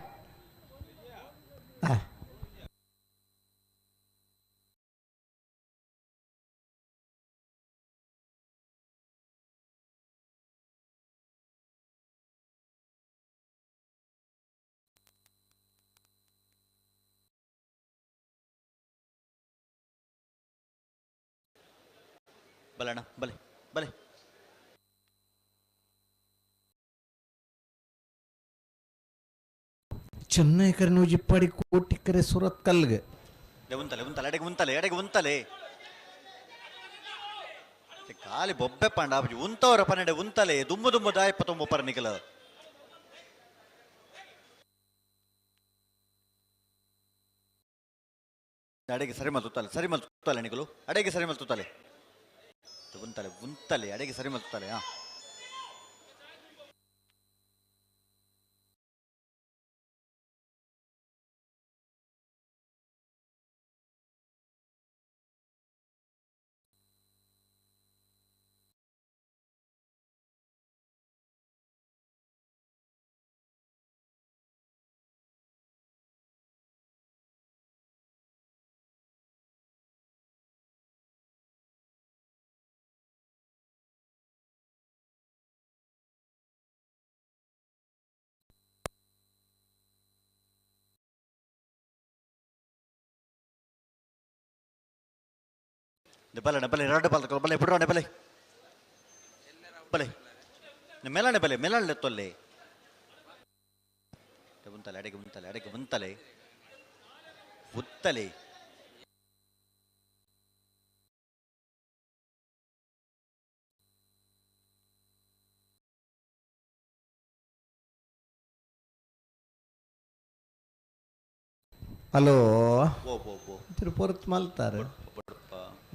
ಬಲಣ್ಣ ಬಲೆ ಬಲೆ. ಚೆನ್ನೈ ಕರೆ ನೂಜಿಪ್ಪಾಡಿ ಕೋಟಿಕ್ಕರೆ ಸುರತ್ ಕಲ್ಗೆ ಉಂತಲೆ ಉಂತಲೆ ಅಡೆಗೆ ಉಂತಲೆ ಎಡೆಗೆ ಉಂತಲೆ ಖಾಲಿ ಬೊಬ್ಬೆ ಪಾಂಡ ಆಪುಜಿ ಉಂತವರ ಪನ್ನೆಡೆ ಉಂತಲೆ ದುಮ್ಮು ದುಮ್ಮು ದಾಯಪ್ಪ ತುಂಬ ಪರ ನಿಕಲ ಅಡೆಗೆ ಸರಿ ಮಲ್ತುತ್ತಲೆ ಸರಿ ಮಲ್ತುತ್ತಲೆ ನಿಕಲು ಅಡೆಗೆ ಸರಿ ಮಲ್ತುತ್ತಲೆ ಉಂತಲೆ ಉಂತಲೆ ಅಡೆಗೆ ಸರಿ ಮಲ್ತುತ್ತಲೆ ಹಾ ಬಲೆ ಬಲೆ ಎರಡು ಬಾಲ್ ಬಲೆ ಬಿಡ್ರೋಣೆ ಬಲೆ ಬಲೆ ಮೇಲಾಣೆ ಬಲೆ ಮೇಲಾಣೆ ತೊಲ್ಲೆ ಉಂತಲೆ ಅಡೆಗೆ ಉಂತಲೆ ಅಡೆಗೆ ಉಂತಲೆ ಉತ್ತಲೆ ಹಲೋ ಓ ಓ ಓ ತಿರುಪೊರತ್ ಮಲ್ತಾರೆ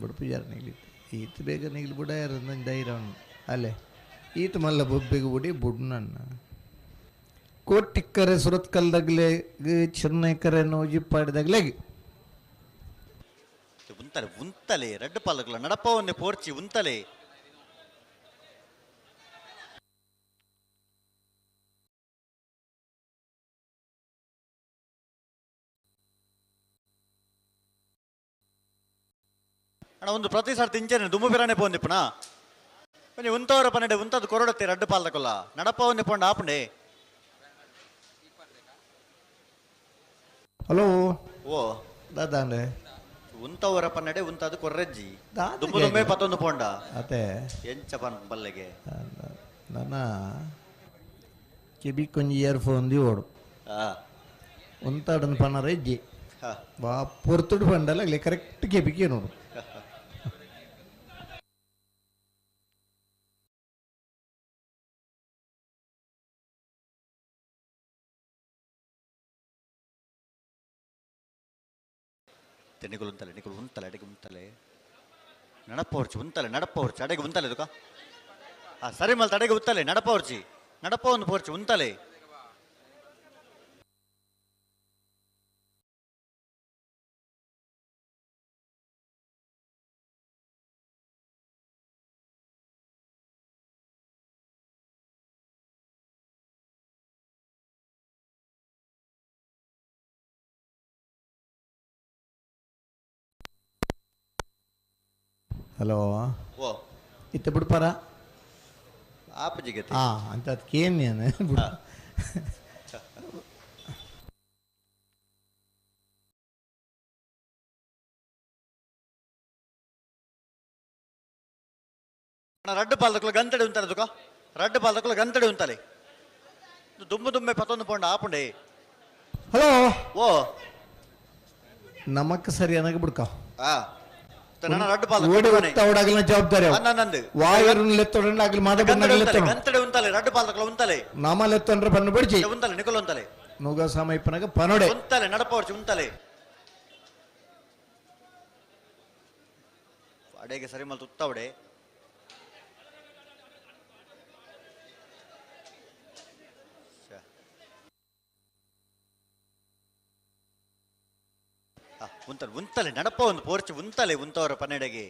ಬುಡಪುಜಾರ ನಿಗ್ಲಿತ್ತು ಈತ ಬೇಗ ನಿಗ್ಲಿ ಬುಡಾಯರ ನಂಗೆ ಧೈರ್ಯ ಅಲ್ಲೇ ಈತ ಮಲ್ಲ ಬೊಬ್ಬಿಗೆ ಬುಡಿ ಬುಡ್ ನನ್ನ ಕೋಟಿಕ್ಕರೆ ಸುರತ್ಕಲ್ದಾಗ್ಲೆ ಚೆನ್ನೈ ಕರೆ ನೂಜಿಪ್ಪಾಡಿದಾಗ್ಲೆ ಉಂತಲೆ ಉಂತಲೆ ರೆಡ್ ಪಾಲಕಲ ನಡಪ ಒಂದೆ ಪೋರ್ಚಿ ಉಂತಲೆ ಅಣ್ಣ ಒಂದು ಪ್ರತಿ ಸರ್ತಿ ಇಂಚನೆ ದುಮ್ಮು ಬಿರಾನೆ ಪೋಂದಿಪ್ಪಣ ಒಂಜಿ ಉಂತವರ ಪನ್ನೆಡೆ ಉಂತದ ಕೊರಡತ್ತೆ ರಡ್ಡು ಪಾಲ್ದಕೊಲ್ಲ ನಡಪ ಒಂದೆ ಪೋಂಡ ಆಪುಂಡೆ ಹಲೋ ಓ ದಾದಾಂಡೆ ಉಂತವರ ಪನ್ನೆಡೆ ಉಂತದ ಕೊರ್ರೆಜ್ಜಿ ದಾದ ದುಮ್ಮು ದುಮ್ಮೆ ಪತ್ತೊಂದು ಪೋಂಡ ಅತೆ ಎಂಚ ಪನ್ ಬಲ್ಲೆಗೆ ನನ್ನ ಕಿಬಿ ಕೊಂಜಿ ಇಯರ್ಫೋನ್ the ಓಡು ಆ ಉಂತಾಡನ್ ಪನರ ಇಜ್ಜಿ ಹಾ ಬಾ ಪೊರ್ತುಡು ಪಂಡಲ್ಲ ಅಲ್ಲಿ ಕರೆಕ್ಟ್ ಕೆಬಿಕೆ ನೋಡು ನಿಕುಲು ಉಂತಲೆ ನಿಕುಲು ಉಂತಲೆ ಅಡೆಗೆ ಉಂತಲೆ ನಡಪ ಹೊರ್ಚಿ ಉಂತಲೆ ನಡಪ ಹೊರ್ಚಿ ಅಡೆಗೆ ಉಂತಲೆ ದುಕ ಆ ಸರಿ ಮಲ್ತ ಅಡೆಗೆ ಉತ್ತಲೆ ನಡಪ ಹೊರ್ಚಿ ನಡಪ ಒಂದು ಪೋರ್ಚಿ ಉಂತಲೆ ಹಲೋ ಓ ಇತ್ತ ಬಿಡ್ಪಾರ ಆಪಜಿಗೆ ಆ ಅಂತ ಅದಕ್ಕೇನು ನಾನು ಬಿಡು ರಡ್ಡು ಪಾಲ್ದಕ್ಕಲು ಗಂತಡೆ ಉಂತಲೆ ದುಕ ರಡ್ಡು ಪಾಲ್ದಕ್ಕಲು ಗಂತಡೆ ಉಂತಲೆ ದುಮ್ಮು ದುಮ್ಮೆ ಪತ್ತೊಂದು ಪೋಂಡ ಆಪುಂಡೆ ಹಲೋ ಓ ನಮಕ್ ಸರಿ ಅನ್ನಾಗ ಬಿಡ್ಕ ಆ ನನ್ನ ರಡ್ಡು ಪಾಲ್ದ ಓಡಿ ಹೋಗ್ತಾ ಜವಾಬ್ದಾರಿ ಅವು. ನಂದು ವಾಯರ್ನ ಲೆತ್ತೊಡಂಡ ಆಗಲಿ ಮಾದ ಗಂತಡೆ ಉಂತಲೆ ಲೆತ್ತೊಡ ಗಂತಡೆ ಉಂತಲೆ ರಡ್ಡು ಪಾಲ್ದಕ್ಕಲು ಉಂತಲೆ ನಾಮ ಲೆತ್ತೊಂಡ್ರೆ ಬಣ್ಣ ಬಿಡ್ಜಿ ಉಂತಲೆ ನಿಕುಲು ಉಂತಲೆ ನುಗ ಸಮಯಪ್ಪನಾಗ ಪನೊಡೆ ಉಂತಲೆ ನಡಪ ಹೊರ್ಚಿ ಉಂತಲೆ ಅಡೆಗೆ ಸರಿ ಮಲ್ತು ಉತ್ತವಡೆ ಉಂತಲೆ ಉಂತಲೆ ನಡಪ ಒಂದು ಪೋರ್ಚಿ ಉಂತಲೆ ಉಂತವರ ಪನ್ನೆಡೆಗೆ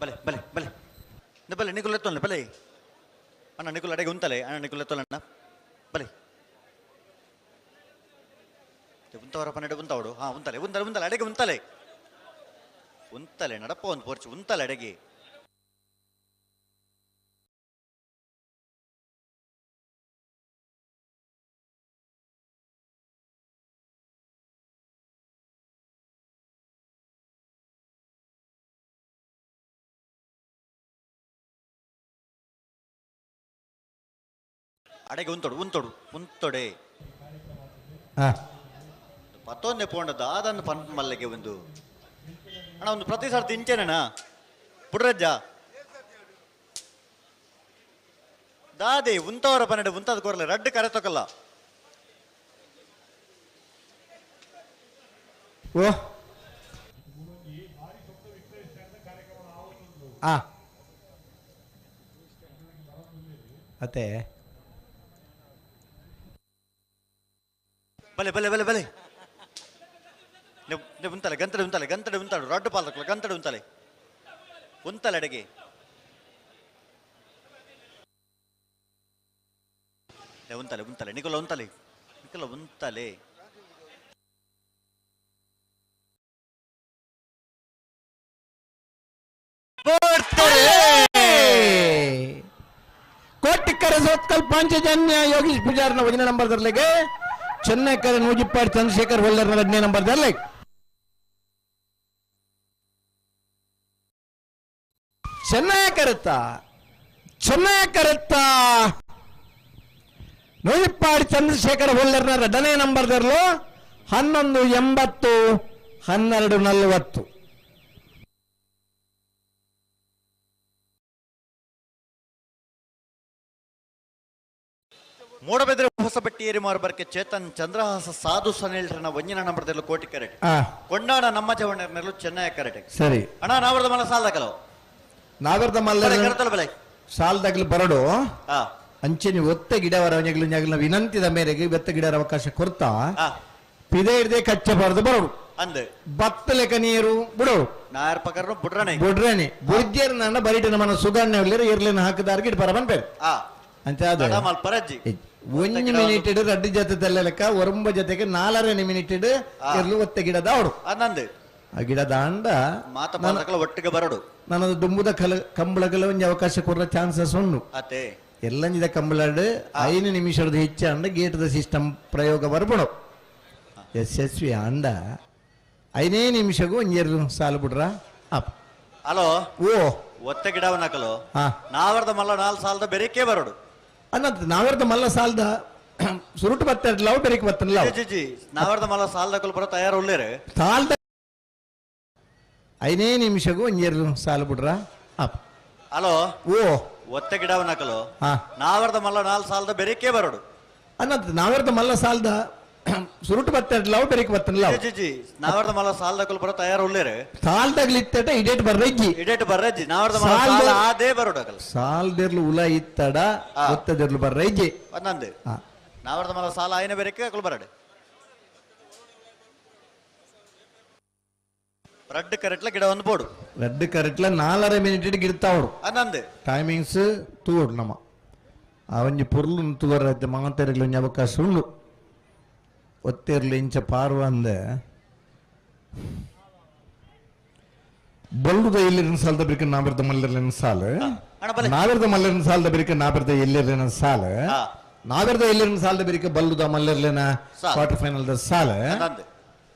ಬಲೆ ಬಲೆ ಬಲೆ ಬಲೆ ನಿಕುಲ್ ಎತ್ತೊಲ್ಲೆ ಬಲೆ ಅಣ್ಣ ನಿಕುಲ್ ಅಡೆಗೆ ಉಂತಲೆ ಅಣ್ಣ ನಿಕುಲ್ ಎತ್ತೊಲ್ಲ ಅಣ್ಣ ಬಲೆ ಉಂತವರ ಪನ್ನೆರಡು ಉಂತಾವಡು ಹಾ ಉಂತಲೆ ಉಂತಲೆ ಉಂತಲೆ ಅಡೆಗೆ ಉಂತಲೆ ಉಂತಲೆ ನಡಪ ಒಂದು ಪೋರ್ಚು ಉಂತಲೆ ಅಡೆಗೆ ಅಡೆಗೆ ಉಂತೊಡು ಉಂತೊಡು ಉಂತೊಡೆ ಹಾ ಪತ್ತೊಂದೆ ಪೋಂಡ ದಾದನ್ನು ಪಂಪ್ ಮಲ್ಲಿಗೆ ಒಂದು ಅಣ್ಣ ಒಂದು ಪ್ರತಿ ಸರ್ತಿ ಇಂಚೆನಣ್ಣ ಪುಡ್ರಜ್ಜ ದಾದೆ ಉಂತವರ ಪನ್ನೆರಡು ಉಂತದ ಕೊರಲೆ ರಡ್ಡು ಕರೆ ತೊಕಲ್ಲ ಓ ಆ ಅತ್ತೆ ಬಲೆ ಬಲೆ ಬಲೆ ಬಲೆ ನೀವು ಉಂತಲೆ ಗಂತಡೆ ಉಂತಲೆ ಗಂತಡೆ ಉಂತಾಡು ರಡ್ಡು ಪಾಲ್ ಗಂತಡೆ ಉಂತಲೆ ಉಂತಲೆ ಅಡೆಗೆ ಉಂತಲೆ ಉಂತಲೆ ನಿಕುಲ ಉಂತಲೆ ನಿಕುಲ ಉಂತಲೆ ಕೋಟಿಕ್ಕರ ಸೋತ್ಕಲ್ ಪಾಂಚಜನ್ಯ ಯೋಗೀಶ್ ಪೂಜಾರ್ನ ಒಂದನೇ ನಂಬರ್ ದರ್ಲೆಗೆ ಚೆನ್ನೈಕರ ನೂಜಿಪ್ಪಾಡಿ ಚಂದ್ರಶೇಖರ್ ಹೊಲ್ಲರ್ನ ಎರಡನೇ ನಂಬರ್ ದರ್ಲೆಗೆ ಚೆನ್ನೈ ಕರುತ್ತ ಚೆನ್ನೈ ಕರುತ್ತ ನೂಜಿಪ್ಪಾಡಿ ಚಂದ್ರಶೇಖರ್ ಹೊಲ್ಲರ್ನ ಎರಡನೇ ನಂಬರ್ ದರ್ಲು 11.80 12.40. ಮೂಡಬೆದ್ರೆ ಹೊಸಬಟ್ಟಿ ಮಾರ್ಬರ್ಕೆ ಚೇತನ್ ಚಂದ್ರಹಾಸ ಸಾಧು ಸನಿಲ್ರನ ಒಂಜಿನ ನಂಬರ್ದಲ್ಲೂ ಕೋಟಿ ಕರೆಟ್ ಆ ಕೊಂಡಾಣ ನಮ್ಮ ಜವಣ್ಣರ್ನಲ್ಲೂ ಚೆನ್ನೈ ಕರೆಟೆ ಸರಿ ಅಣ್ಣ ನಾವರದ ಮಲ್ಲ ಸಾಲ ಕಲವು ನಾಗರದ ಮಲ್ಲ ಕರೆತಲ್ಲ ಬಲೆ ಸಾಲದಾಗ್ಲಿ ಬರಡು ಆ ಅಂಚೆನಿ ಒತ್ತ ಗಿಡವರ ಒಂಜಗ್ಲು ಒಂಜಗ್ಲು ವಿನಂತಿದ ಮೇರೆಗೆ ಬೆತ್ತ ಗಿಡವರ ಅವಕಾಶ ಕೊರ್ತಾ ಆ ಪಿದೆ ಹಿಡ್ದೆ ಕಚ್ಚಬಾರದು ಬರಡು ಅಂದ್ ಬತ್ತಲೆಕ ನೀರು ಬಿಡು ನಾಯರ್ ಪಕರ್ನು ಬುಡ್ರನೆ ಬುಡ್ರಣೆ ಬುಡ್ಜೇರ್ ನನ್ನ ಬರಿಟ ನಮ್ಮನ ಸುಗಣ್ಣ ಇರ್ಲಿನ ಹಾಕಿದಾರ್ಗೆ ಇಡ್ ಬರಬನ್ ಪೇರು ಆ ಅಂತ ಅದು ನಡಮಲ್ ಪರಜ್ಜಿ ಒಂಜಿ ಮಿನಿಟ್ ರಡ್ಡು ಜೊತೆ ತಲ್ಲೆಲೆಕ್ಕ ಒರಂಬ ಜೊತೆಗೆ ನಾಲರನೇ ಮಿನಿಟ್ ಇರ್ಲು ಒತ್ತ ಗಿಡದ ಅವಡು ಅಂದಂದು ಆ ಗಿಡದ ಅಂಡ ಮಾತ ಪಾಲಕಲ ಒಟ್ಟಿಗೆ ಬರಡು ನನ್ನದು ದುಂಬುದ ಕಲ ಕಂಬಳಗಲ ಒಂಜಿ ಅವಕಾಶ ಕೊರ್ರ ಚಾನ್ಸಸ್ ಉಂಡು ಅತೆ ಎಲ್ಲಂಜಿದ ಕಂಬಳಡ್ 5 ನಿಮಿಷದ ಹೆಚ್ಚ ಅಂಡ ಗೇಟದ ಸಿಸ್ಟಮ್ ಪ್ರಯೋಗ ಬರ್ಬಡು ಯಶಸ್ವಿ ಅಂಡ 5 ನಿಮಿಷಗೂ ಒಂಜೆರ್ಲು ಸಾಲು ಬಿಡ್ರ ಅಪ್ ಹಲೋ ಓ ಒತ್ತ ಗಿಡವನ್ನ ಹಾಕಲು ಹಾ ನಾವರ್ದ ಮಲ್ಲ ನಾಲ್ ಸಾಲದ ಬೆರಿಕೆ ಬರಡು ಅನ್ನತ್ ನಾವೆರ್ದ ಮಲ್ಲ ಸಾಲ್ದ ಸುರುಟು ಬತ್ತಡ್ಲಾವು ಬೆರಿಕೆ ಬತ್ತಲ್ಲ ಜಿ ಜಿ ನಾವರ್ದ ಮಲ್ಲ ಸಾಲದ ಬರೋ ತಯಾರು ಉಳ್ಳೇರು ಸಾಲ್ದ 5 ನಿಮಿಷಗೂ ಒಂಜೆರ್ಲು ಸಾಲು ಬಿಡ್ರ ಅಪ್ ಹಲೋ ಓ ಒತ್ತ ಗಿಡವನ್ನ ಹಾಕಲು ಹಾ ನಾವರ್ದ ಮಲ್ಲ ನಾಲ್ ಸಾಲದ ಬೆರಿಕೆ ಬರಡು ಅನ್ನತ್ ನಾವೆರ್ದ ಮಲ್ಲ ಸಾಲ್ದ ಸುರುಟು ಬತ್ತಡ್ಲಾವು ಬೆರಿಕೆ ಬತ್ತಲ್ಲ ಜಿ ಜಿ ನಾವರ್ದ ಮಲ್ಲ ಸಾಲದ ಬರೋ ತಯಾರು ಉಳ್ಳೇರು ಸಾಲ್ದಾಗ್ಲಿತ್ತಟ ಇಡೇಟ್ ಬರ್ರಜ್ಜಿ ಇಡೇಟ್ ಬರ್ರಜ್ಜಿ ನಾವರ್ದ ಮಲ್ಲ ಸಾಲ್ದ- ಸಾಲ ಆದೇ ಬರಡು ಅಕಲ್ ಸಾಲ್ದಿರ್ಲು ಉಲ ಇತ್ತಡ ಆ. ಒತ್ತದಿರ್ಲು ಬರ್ರಜ್ಜಿ ಒಂದಂದು ಹಾ ನಾವರ್ದ ಮಲ್ಲ ಸಾಲ ಆಯ್ನ ಬೆರಿಕೆ ಅಕಲ್ ಬರಡು ರಡ್ಡು ಕರೆಟ್ಲ ಗಿಡ ಒಂದು ಬೋಡು ರೆಡ್ ಕರೆಕ್ಟ್ಲ 4.5 ಮಿನಿಟ್ ಗಿಡ್ತಾವಡು ಅಂದಂದು ಟೈಮಿಂಗ್ಸ್ ತೂವಡು ನಮ್ಮ ಆ ಒಂಜಿ ಪೊರ್ಲು ತೂವರ ಮಾತೆರ್ಗ್ಲ ಒಂಜಿ ಅವಕಾಶ ಉಂಡು ಒತ್ತೆರ್ಲು ಇಂಚ ಪಾರುವ ಅಂದೆ ಬಲ್ದುದ ಎಲ್ಲಿರಿನ ಸಾಲದ ಬಿರಿಕ ನಾಬಿರ್ದ ಮಲ್ಲರ್ಲಿನ ಸಾಲ ಅಣ್ಣ ಬಲೆ. ನಾವಿರ್ದ ಮಲ್ಲರಿನ ಸಾಲದ ಬಿರಿಕ ನಾಬಿರ್ದ ಎಲ್ಲಿರ್ಲಿನ ಸಾಲ ಹಾ. ನಾವಿರ್ದ ಎಲ್ಲಿರಿನ ಸಾಲದ ಬಿರಿಕ ಬಲ್ಲುದ ಮಲ್ಲರ್ಲಿನ ಸಾಲ. ಕ್ವಾರ್ಟರ್ ಫೈನಲ್ the ಸಾಲ ಅಂದಂದು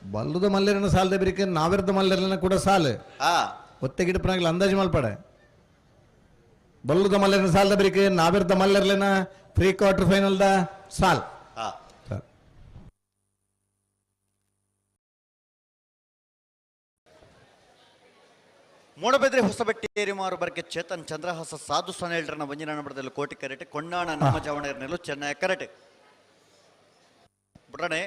ಬಲ್ಲುದ ಮಲ್ಲರಿನ ಸಾಲದ ಬಿರಿಕ ನಾವಿರ್ದ ಮಲ್ಲರ್ಲಿನ ಕೂಡ ಸಾಲ ಹಾ ಒತ್ತೆ ಗಿಡಪನಾಗಲ ಅಂದಾಜು ಮಲ್ಪಡೆ ಬಲ್ಲುದ ಮಲ್ಲರಿನ ಸಾಲದ ಬಿರಿಕ ನಾವಿರ್ದ ಮಲ್ಲರ್ಲಿನ ಪ್ರೀ ಕ್ವಾರ್ಟರ್ ಫೈನಲ್ the ಸಾಲ್ ಹಾ ಸಾಲ್. ಮೂಡಬೆದ್ರೆ ಹೊಸಬೆಟ್ಟೇರಿ ಮಾರು ಬರ್ಕೆ ಚೇತನ್ ಚಂದ್ರಹಾಸ ಸಾಧು ಸನೇಲ್ರನ ವಂಜಿನ ನಂಬರದಲ್ಲಿ ಕೋಟಿ ಕರೆಟೆ ಕೊಂಡಾಣ ನಮ್ಮ ಜವಣೆಯರ್ನೆಲ್ಲು ಚೆನ್ನೈ ಕರೆಟೆ ಬುಡ್ರಣೆ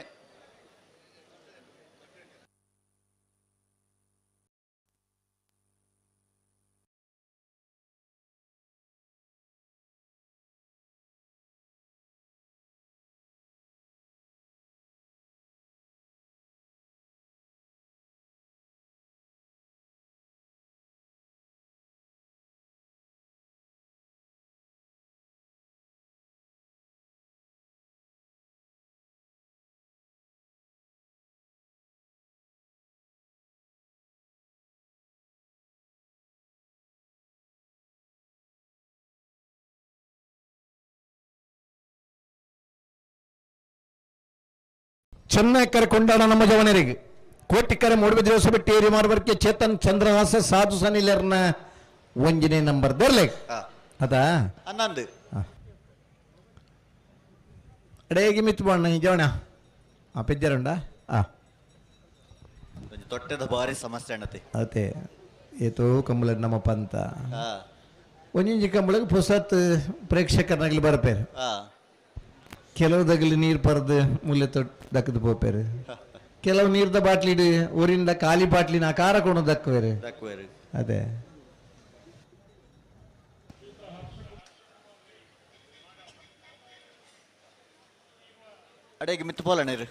ಚೆನ್ನೈ ಕರೆ ಕೊಂಡಾಡ ನಮ್ಮ ಜವನರಿಗೆ ಕೋಟಿಕರೆ ಮೂಡುಬಿದ್ರೆ ಹೊಸಬೆಟ್ಟಿ ಏರಿ ಮಾರ್ಬರ್ಕೆ ಚೇತನ್ ಚಂದ್ರಹಾಸ ಸಾಧು ಸನಿಲರ್ನ ಒಂಜನೇ ನಂಬರ್ ದರ್ಲೆ ಅದಾ 11 ಅಡೇಗೆ ಮಿತ್ತು ಬಣ್ಣ ಜವಣ ಆ ಪೆಜ್ಜರುಂಡ ಆ ತೊಟ್ಟದ ಭಾರಿ ಸಮಸ್ಯೆ ಅಣ್ಣತಿ ಅದೇ ಏತೋ ಕಂಬಳ ನಮ್ಮ ಪಂತ ಒಂಜಿಂಜಿ ಕಂಬಳಗೆ ಪುಸತ್ ಪ್ರೇಕ್ಷಕರನಾಗಲಿ ಬರಪೇರು ಕೆಲವು ದಗಲಿ ನೀರು ಪರ್ದು ಮುಲ್ಲೆ ತೊಟ್ಟು ದಕ್ಕದು ಪೋಪೇರು ಕೆಲವು ನೀರ್ದ ಬಾಟ್ಲಿ ಊರಿಂದ ಖಾಲಿ ಬಾಟ್ಲಿನ ಖಾರ ಕೊಂಡು ದಕ್ಕವೇರು ಅದೇ ಅಡೇಗೆ ಮಿತ್ತು ಪೋಲ ನೀರು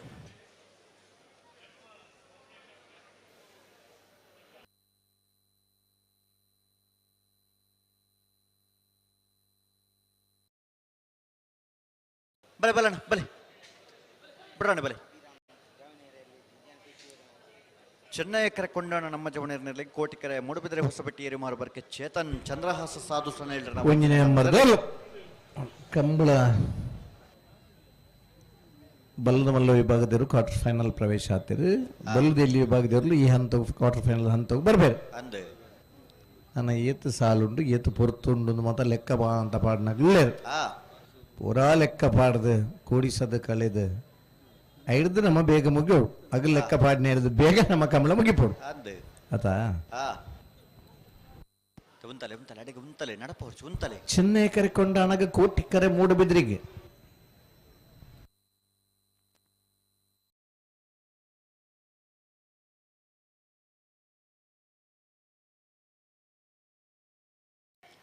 ಬಲೆ ಬಲಣ್ಣ ಬಲೆ ಬಿಡೋಣ ಬಲೆ ಚೆನ್ನೈ ಕರೆ ಕೊಂಡೋಣ ನಮ್ಮ ಜವಣೀರಿನಲ್ಲಿ ಕೋಟಿಕೆರೆ ಮೂಡುಬಿದರೆ ಹೊಸಬೆಟ್ಟಿ ಏರಿಮಾರು ಬರ್ಕೆ ಚೇತನ್ ಚಂದ್ರಹಾಸ ಸಾಧು ಸನ ಒಂಜನೇ ನಂಬರ್ ಕಂಬಳ ಬಲ್ಲದ ಮಲ್ಲ ವಿಭಾಗದವರು ಕ್ವಾರ್ಟರ್ ಫೈನಲ್ ಪ್ರವೇಶ ಆಗ್ತಿರು. ಬಲ್ಲದಲ್ಲಿ ವಿಭಾಗದವರು ಈ ಹಂತ ಕ್ವಾರ್ಟರ್ ಫೈನಲ್ ಹಂತಕ್ಕೆ ಬರಬೇಕು. ನನ್ನ ಏತು ಸಾಲುಂಡು ಏತು ಪೊರ್ತುಂಡು ಮಾತ್ರ ಲೆಕ್ಕ ಬಾ ಅಂತ ಪಾಡ್ನಾಗ್ಲೇರು ಪೂರಾ ಲೆಕ್ಕ ಪಾಡ್ದು ಕೂಡಿಸದು ಕಳೆದು ಐಡ್ದು ನಮ್ಮ ಬೇಗ ಮುಗಿಯೋಡು ಅಗ ಲೆಕ್ಕ ಪಾಡ್ನೆ ಹಿಡಿದು ಬೇಗ ನಮ್ಮ ಕಂಬಳ ಮುಗಿಪೋಡು ಆತಾ. ಚೆನ್ನೈ ಕರೆಕೊಂಡ ಅಣಗ ಕೋಟಿ ಕರೆ ಮೂಡುಬಿದ್ರಿಗೆ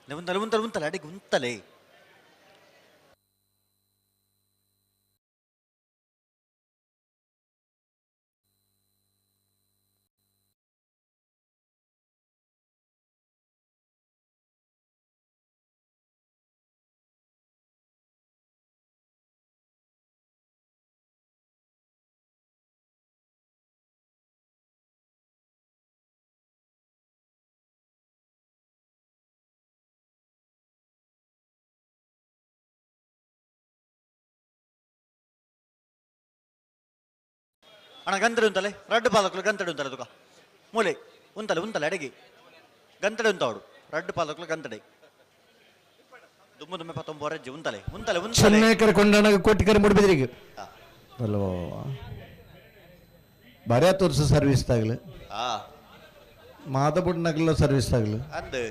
ಉಂತಲೆ ಉಂತಲೆ ಉಂತಲೆ ಅಡಿಗೆ ಉಂತಲೆ ಅಣ್ಣ ಗಂತಡೆ ಉಂತಲೆ ರಡ್ಡು ಪಾಲಕಲು ಗಂತಡೆ ಉಂತಲೆ ತುಕ ಮೂಲೆ ಉಂತಲೆ ಉಂತಲೆ ಅಡಿಗೆ ಗಂತಡೆ ಉಂತಾವಡು ರಡ್ಡು ಪಾಲಕಲು ಗಂತಡೆ ದುಮ್ಮು ದುಮ್ಮೆ ಪತ್ತೊಂಬ ರಜ್ಜಿ ಉಂತಲೆ ಉಂತಲೆ ಉಂತಲೆ ಚೆನ್ನೈ ಕರೆ ಕೋಟಿ ಕರೆ ಮೂಡುಬಿದ್ರಿಗೆ ಅಲ್ವೋ ಬರೇ ತೋರ್ಸ ಸರ್ವಿಸ್ ತಾಗಲು ಮಾದಬುಡ್ನಗಲ ಸರ್ವಿಸ್ ತಾಗಲು ಅಂದು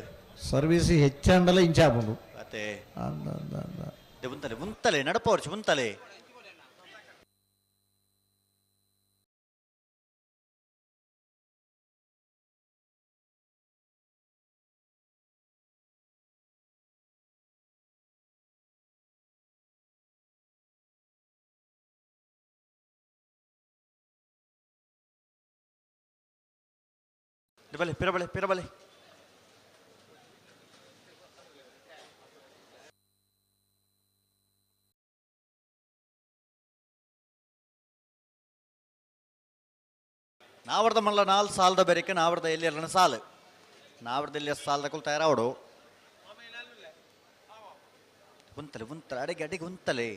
ಸರ್ವಿಸ್ ಹೆಚ್ಚಾಂಡಲ ಇಂಚಾಪುಂಡು ಅತ್ತೆ ಉಂತಲೆ ಉಂತಲೆ ನಡಪವರ್ಚು ಉಂತಲೆ ಬಲೆ ಪಿರಬಲೆ ಪಿರಬಲೆ ನಾವರ್ದ ಮಲ್ಲ ನಾಲ್ ಸಾಲದ ಬೆರಕೆ ನಾವರ್ದ ಎಲ್ಲಿ ಅಲ್ಲ ಸಾಲು ನಾವರ್ದ ಎಲ್ಲಿ ಸಾಲದ ಕುಲ್ ತಯಾರಾವಡು ಉಂತಲೆ ಉಂತಲೆ ಅಡಿಗೆ ಅಡಿಗೆ ಉಂತಲೆ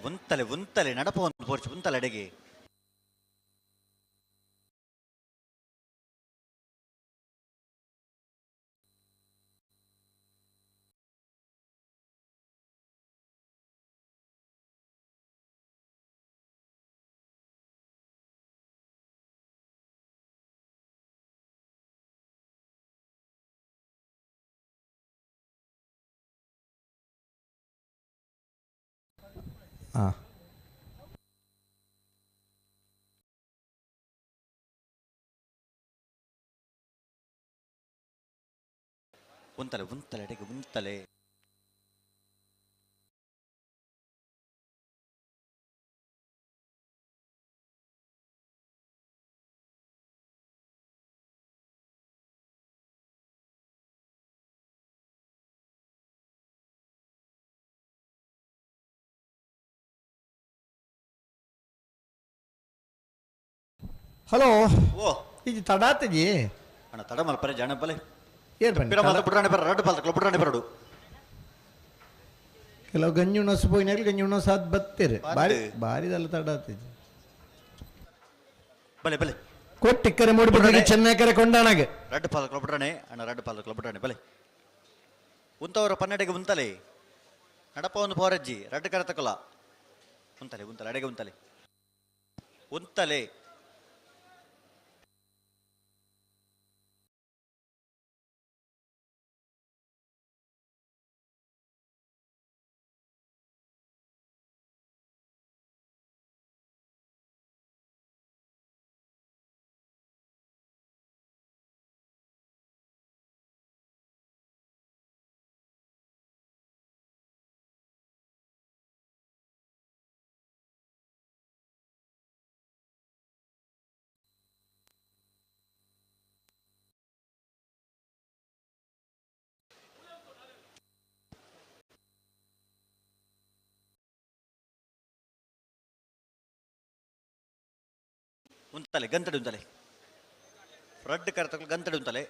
ಉಂತಲೆ ಉಂತಲೆ ನಡಪ ಒಂದು ಪೋರ್ಚು ಉಂತಲೆ ಅಡಿಗೆ ಉಂತಲೆ ಉಂತಲೆ ಅಡಿಗೆ ಉಂತಲೆ ಹಲೋ ಓ ಇದು ತಡಾತಜಿ ಅಣ್ಣ ತಡ ಮಲ್ಪರೆ ಜಾಣ ಬಲೆ ಏನು ಪಿರ ಮಲ್ತ ಬುಡ್ರಾಣಿ ಬರ ರಡ್ಡು ಪಾಲ್ತಕ್ಲ ಬುಡ್ರಾಣಿ ಬರಡು ಕೆಲವು ಗಂಜಿ ಉಣಸು ಪೋಯಿನಾಗ ಗಂಜಿ ಉಣಸು ಆದ್ ಬತ್ತೀರಿ ಬಾರಿ ಬಾರಿದಲ್ಲ ತಡ ಆತಿಜಿ. ಬಲೆ ಬಲೆ ಕೊಟ್ಟಿಕ್ಕರೆ ಮೂಡಿಬಿಟ್ರೆ ಚೆನ್ನೈ ಕರೆ ಕೊಂಡಾಣಗೆ ರಡ್ಡು ಪಾಲಕ್ಲ ಬಿಡ್ರಾಣೆ ಅಣ್ಣ ರಡ್ಡು ಪಾಲಕ್ಲ ಬಿಡ್ರಾಣೆ ಬಲೆ ಉಂತವರ ಪನ್ನೆಡೆಗೆ ಉಂತಲೆ ನಡಪ ಒಂದು ಪೋರಜ್ಜಿ ರಡ್ಡು ಕರೆ ತಕೊಲ ಉಂತಲೆ ಉಂತಲೆ ಅಡೆಗೆ ಉಂತಲೆ ಉಂತಲೆ ಉಂತಲೆ ಗಂತಡಿ ಉಂತಲೆ ರಡ್ಡು ಕರೆ ತಗೊಳ್ಳಿ ಗಂತಡಿ ಉಂತಲೆ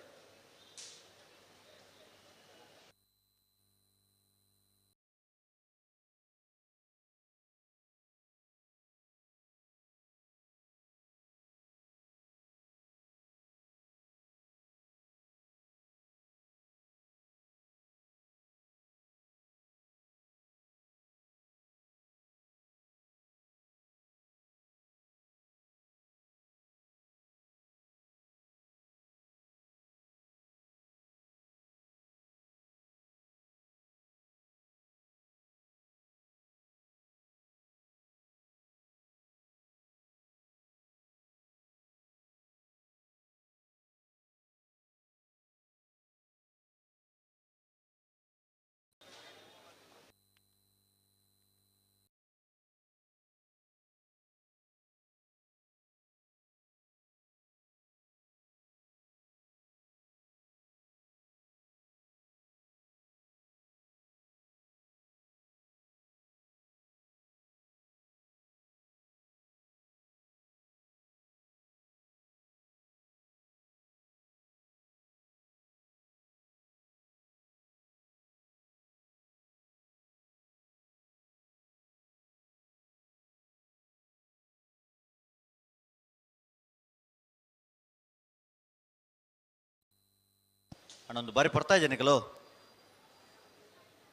ಅಣ್ಣೊಂದು ಬಾರಿ ಪಡ್ತಾ ಇದ್ದೇನೆ ಕೆಲವು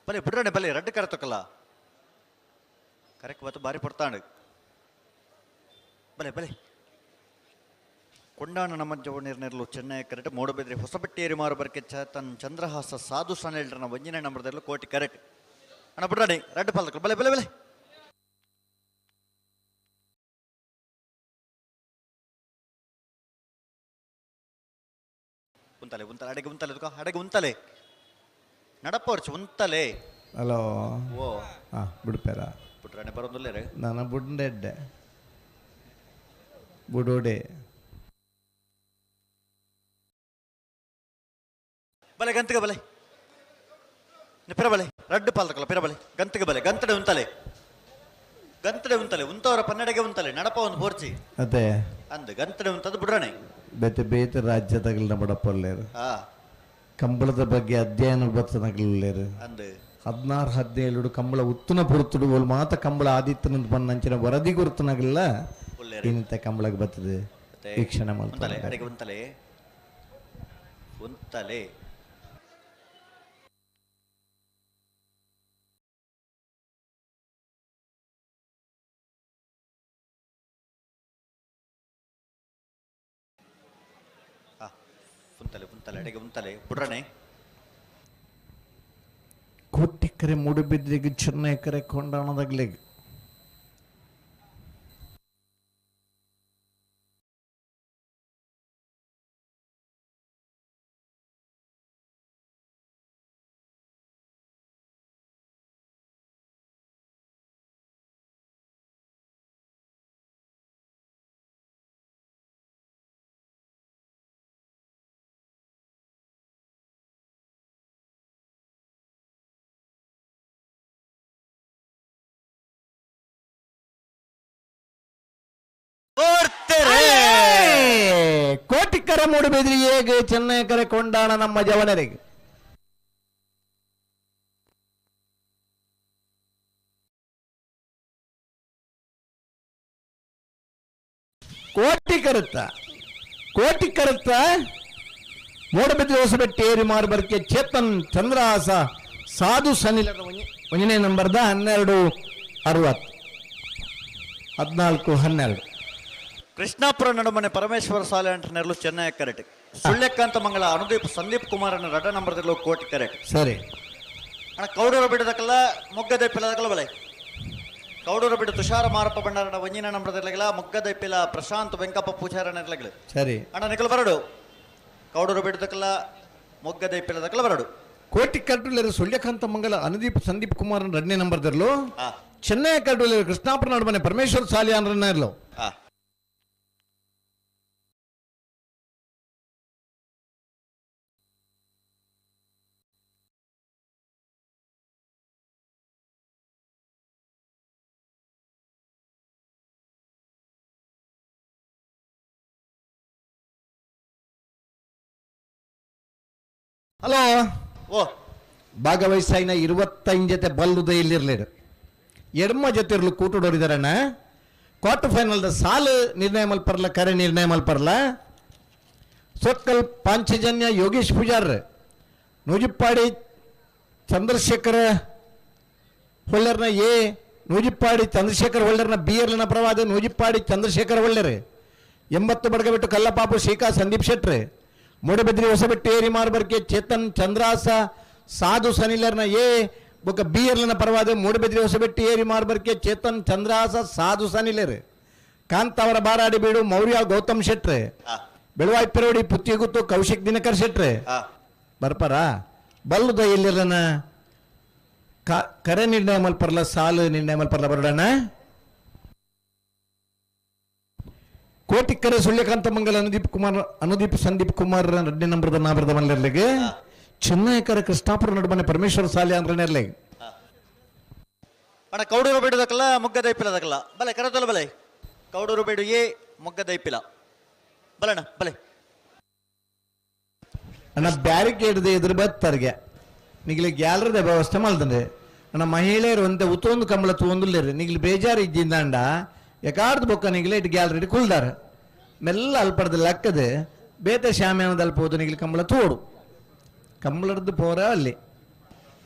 ಬಲೆ ಬಿಡ್ರಣೆ ಬಲೆ ರಡ್ಡು ಕರೆ ತಕ್ಕಲ್ಲ ಕರೆಕ್ಟ್ ಬತ್ತು ಬಾರಿ ಪಡ್ತಾಂಡು ಬಲೆ ಬಲೆ ಕೊಂಡಾಣ ನಮ್ಮ ಜವಣಿರ್ನೆರ್ಲು ಚೆನ್ನೈ ಕರೆಕ್ಟ್ ಮೂಡಬಿದ್ರಿ ಹೊಸಬೆಟ್ಟೇರಿ ಮಾರು ಚ ತನ್ನ ಚಂದ್ರಹಾಸ ಸಾಧು ಸನೇಳ್ರನ ಒಂಜಿನ ನಂಬರ್ದಲ್ಲೂ ಕೋಟಿ ಕರೆಕ್ಟ್ ಅಣ್ಣ ಬಿಡ್ರಣೆ ರಡ್ಡು ಪಾಲ್ತಕ್ಕಲ್ಲ ಬಲೆ ಬಲೆ ಬಲೆ ಉಂತಲೆ ಉಂತಲೆ ಅಡೆಗೆ ಉಂತಲೆ ತುಕ ಅಡೆಗೆ ಉಂತಲೆ ನಡಪೋರ್ಚು ಉಂತಲೆ ಹಲೋ ಓ ಹಾಂ ಬಿಡ್ಪೇರ ಬಿಟ್ರಾಣೆ ಬರೋದಿಲ್ಲ ನಾನು ಬುಡ್ಡೆಡ್ಡೆ ಬುಡೋಡೆ ಬಲೆ ಗಂತಿಗೆ ಬಲೆ ಪಿರಬಲೆ ರಡ್ಡು ಪಾಲ್ತಕಲ್ಲ ಪಿರಬಲೆ ಗಂತಿಗೆ ಬಲೆ ಗಂತಡೆ ಉಂತಲೆ ಗಂತಡೆ ಉಂತಲೆ ಉಂತವರ ಪನ್ನೆಡೆಗೆ ಉಂತಲೆ ನಡಪ ಒಂದು ಬೋರ್ಚಿ ಅದೇ ಅಂದ್ ಗಂತಡೆ ಉಂತದ್ದು ಬಿಡ್ರಾಣೆ ಬೇತೆ ಬೇತೆ ರಾಜ್ಯದಾಗಲ ಬಡಪಲ್ಲೇರು ಹಾ ಕಂಬಳದ ಬಗ್ಗೆ ಅಧ್ಯಯನ ಬರ್ತನಗಲ್ಲೇರು ಅಂದ್ 16 17 ಕಂಬಳ ಉತ್ತನ ಪುರುತುಡು ಒಲ್ ಮಾತ ಕಂಬಳ ಆದಿತ್ತನಂತ ಬಂದಂಚಿನ ವರದಿ ಗುರುತನಗಲ್ಲ ಇನ್ನಂತ ಕಂಬಳಕ್ಕೆ ಬರ್ತದೆ ವೀಕ್ಷಣೆ ಉಂತಲೆ ಮಾಡ್ತಾರೆ ಅಡೆಗೆ ಉಂತಲೆ ಉಂತಲೆ ಉಂತಲೆ ಉಂತಲೆ ಅಡೆಗೆ ಉಂತಲೆ ಬಿಡ್ರಣೆ ಕೋಟಿಕರೆ ಮೂಡುಬಿದ್ರಿಗೆ ಚೆನ್ನೈ ಕರೆ ಕೊಂಡಾಣದಾಗ್ಲಿಗ್ ಕೋಟಿಕರ ಮೂಡುಬಿದ್ರಿ ಹೇಗೆ ಚೆನ್ನೈ ಕರೆ ಕೊಂಡಾಣ ನಮ್ಮ ಜವನರಿಗೆ. ಕೋಟಿ ಕರುತ್ತ ಕೋಟಿ ಕರುತ್ತ ಮೂಡಬಿದ್ರಿ ಹೊಸಬೆಟ್ಟಿ ಏರಿ ಮಾರ್ಬರ್ಕೆ ಚೇತನ್ ಚಂದ್ರಹಾಸ ಸಾಧು ಸನಿಲದ ಒಂಜನೇ ನಂಬರ್ದ 12 60 14 12. ಕೃಷ್ಣಾಪುರ ನಡುಮನೆ ಪರಮೇಶ್ವರ ಸಾಲೆ ಅಂಟನೆರ್ಲು ಚೆನ್ನೈ ಕರೆಟ್. ಸುಳ್ಯಕ್ಕಂತ ಮಂಗಳ ಅನುದೀಪ್ ಸಂದೀಪ್ ಕುಮಾರ್ ಅನ್ನ ರಡ ನಂಬರ್ದಲ್ಲೂ ಕೋಟಿ ಕರೆಟ್. ಸರಿ. ಅಣ್ಣ ಕೌಡೂರು ಬಿಡದಕ್ಕಲ್ಲ ಮೊಗ್ಗದೈಪಿಲದಕ್ಕಲ್ಲ ಬಲೆ. ಕೌಡೂರು ಬಿಡು ತುಷಾರ ಮಾರಪ್ಪ ಭಂಡಾರನ ಒಂಜಿನ ನಂಬರ್ದಿರ್ಲಿಲ್ಲ ಮೊಗ್ಗದೈಪಿಲ ಪ್ರಶಾಂತ್ ವೆಂಕಪ್ಪ ಪೂಜಾರನ ಇರ್ಲಿಲ್ಲ. ಸರಿ. ಅಣ್ಣ ನಿಖಲ್ ಬರಡು. ಕೌಡೂರು ಬಿಡದಕ್ಕಲ್ಲ ಮೊಗ್ಗದೈಪಿಲದಕ್ಕಲ್ಲ ಬರಡು. ಕೋಟಿ ಕಟ್ಟುಲೇರು ಸುಳ್ಯಕಾಂತ ಮಂಗಲ ಅನುದೀಪ್ ಸಂದೀಪ್ ಕುಮಾರ್ ಎರಡನೇ ನಂಬರ್ದಿರ್ಲು. ಚೆನ್ನೈ ಕಟ್ಟುಲೇರು ಕೃಷ್ಣಾಪುರ ನಡುಮನೆ ಪರಮೇಶ್ವರ ಸಾಲಿ ಅನ್ನ ಇರ್ಲು. ಹಲೋ. ಓ. ಭಾಗವಹಿಸಾಯಿನ 25 ಜೊತೆ ಬಲ್ಲುದ ಇಲ್ಲಿರ್ಲಿರು ಎಡ್ಮ ಜೊತೆ ಇರ್ಲು ಕೂಟುಡೋರಿದಾರಣ್ಣ. ಕ್ವಾರ್ಟರ್ ಫೈನಲ್ದ ಸಾಲು ನಿರ್ಣಯ ಮಲ್ಪರ್ಲ ಕರೆ ನಿರ್ಣಯ ಮಲ್ಪರ್ಲ. ಸೊಕ್ಕಲ್ ಪಾಂಚಜನ್ಯ ಯೋಗೇಶ್ ಪೂಜಾರ್ ನೂಜಿಪ್ಪಾಡಿ ಚಂದ್ರಶೇಖರ ಹೊಳ್ಳರ್ನ ಎ ನೂಜಿಪ್ಪಾಡಿ ಚಂದ್ರಶೇಖರ್ ಹೊಳ್ಳರ್ನ ಬಿ ಎರ್ಲನ ಪ್ರವಾದ ನೂಜಿಪ್ಪಾಡಿ ಚಂದ್ರಶೇಖರ್ ಹೊಳ್ಳರ್ 80 ಬಡಗಬೆಟ್ಟು ಕಲ್ಲಪಾಪು ಶ್ರೀಕಾ ಸಂದೀಪ್ ಶೆಟ್ರ್ ಮೂಡಬಿದ್ರಿ ಹೊಸಬೆಟ್ಟು ಏರಿ ಮಾರ್ಬರ್ಕೆ ಚೇತನ್ ಚಂದ್ರಾಸ ಸಾಧು ಸನಿಲರ್ನ ಎ ಬೊಕ್ಕ ಬಿ ಎರ್ಲನ ಪರವಾದ ಮೂಡಬಿದ್ರಿ ಹೊಸಬೆಟ್ಟು ಏರಿ ಮಾರ್ಬರ್ಕೆ ಚೇತನ್ ಚಂದ್ರಾಸ ಸಾಧು ಸನಿಲರ್ ಕಾಂತಾವರ ಬಾರಾಡಿ ಬೀಡು ಮೌರ್ಯ ಗೌತಮ್ ಶೆಟ್ರೆ ಬೆಳವಾಯಿ ಪೆರೋಡಿ ಪುತ್ತಿಗುತ್ತು ಕೌಶಿಕ್ ದಿನಕರ್ ಶೆಟ್ರೆ ಬರ್ಪಾರ ಬಲ್ಲುದ ಎಲ್ಲಿರನ ಕರೆ ನಿರ್ಣಯ ಮಲ್ಪರ್ಲ ಸಾಲು ನಿರ್ಣಯ ಮಲ್ಪರ್ಲ ಬರೋಣ. ಕೋಟಿಕ್ಕರೆ ಸುಳ್ಯಕಾಂತ ಮಂಗಲ ಅನುದೀಪ್ ಕುಮಾರ್ ಅನುದೀಪ್ ಸಂದೀಪ್ ಕುಮಾರ್ ಎರಡನೇ ನಂಬರ್ದ ನಾಬರ್ದ ಮಲ್ಲೆರ್ಲಿಗೆ ಚೆನ್ನೈಕರ ಕೃಷ್ಣಾಪುರ ನಡುಮನೆ ಪರಮೇಶ್ವರ ಸಾಲಿ ಅಂದ್ರೆ ಅಣ್ಣ ಕೌಡೂರು ಬೇಡದಕ್ಕಲ್ಲ ಮೊಗ್ಗದೈಪಿಲದಕ್ಕಲ್ಲ ಬಲೆ ಕರತಲ್ಲ ಬಲೆ ಕೌಡೂರು ಬೇಡು ಎ ಮೊಗ್ಗದೈಪಿಲ ಬಲಣ್ಣ ಬಲೆ. ಅಣ್ಣ ಬ್ಯಾರಿಕೇಡ್ ಎದುರು ಬತ್ತರ್ಗೆ ನಿಗ್ಲಿ ಗ್ಯಾಲರಿದ ವ್ಯವಸ್ಥೆ ಮಾಡ್ದಂಡೆ ಅಣ್ಣ ಮಹಿಳೆಯರು ಒಂತೆ ಉತ್ತೊಂದು ಕಂಬಳ ತೂಂದುಲ್ಲೇರು ನಿಗ್ಲಿ ಬೇಜಾರು ಇದ್ದಿಂದಾಂಡ ಯಕಾರ್ದ ಬೊಕ್ಕ ನಿಗ್ಲೆ ಇಟ್ಟು ಗ್ಯಾಲರಿ ಕುಲ್ದಾರ ಮೆಲ್ಲ ಅಲ್ಪಡ್ದ ಲಕ್ಕದೆ ಬೇತೆ ಶಾಮ್ಯಾನದ ಅಲ್ಪ ಹೋದು ನಿಗ್ಲಿ ಕಂಬಳ ತೋಡು ಕಂಬಳದ್ದು ಪೋರ ಅಲ್ಲಿ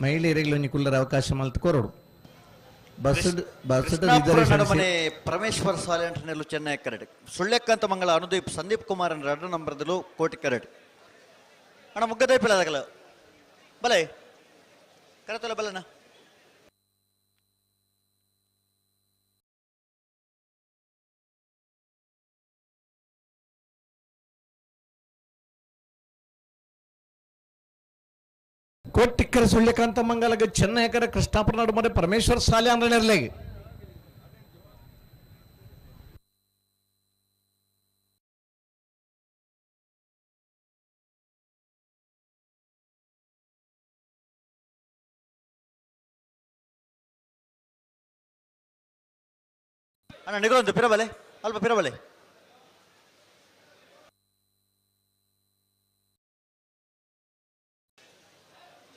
ಮಹಿಳೆಯರಿಗೆ ಒಂಜಿ ಕುಲ್ಲರ ಅವಕಾಶ ಮಲ್ತು ಕೊರಡು ಬಸ್ ಬಸ್ ನಡುಮನೆ ಪರಮೇಶ್ವರ ಸಾಲೆ ಅಂಟನೆಲ್ಲು ಚೆನ್ನೈ ಕರೆಡ್. ಸುಳ್ಯಕ್ಕಂತ ಮಂಗಳ ಅನುದೀಪ್ ಸಂದೀಪ್ ಕುಮಾರ್ ಎರಡು ನಂಬರ್ದಲ್ಲೂ ಕೋಟಿ ಕರೆಡ್. ಅಣ್ಣ ಮುಗ್ಗದೈಪಿಲ್ಲ ಅದಕ್ಕಲ್ಲ ಬಲೆ ಕರೆತಲ್ಲ ಬಲಣ್ಣ. ಕೋಟಿಕ್ಕರ ಸುಳ್ಯಕಾಂತ ಮಂಗಲಗ ಚೆನ್ನೈಕರ ಕೃಷ್ಣಾಪುರ ನಡುಮನೆ ಪರಮೇಶ್ವರ ಸಾಲೆ ಅಂದ್ರೆ ಅಣ್ಣ ನಿಗಲೊಂದು ಪಿರಬಲೆ ಅಲ್ಪ ಪಿರಬಲೆ.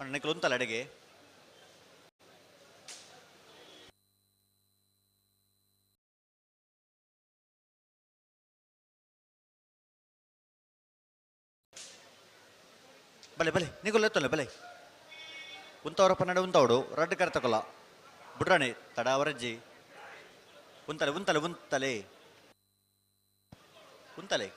ಅಣ್ಣ ನಿಗಲೊಂತಲ್ಲ ಅಡಿಗೆ. ಬಲೆ ಬಲೆ ನಿಗುಲ್ ಎತ್ತಲ್ಲ ಬಲೆ. ಉಂತವರಪ್ಪ ನಡೆ ಉಂತವಡು ರಡ್ಡು ಕರ್ತಕೊಲ್ಲ ಬುಡ್ರಾಣಿ ತಡ ಅವರಜ್ಜಿ ಉಂತಲೆ ಉಂತಲೆ ಉಂತಲೆ ಉಂತಲೆ.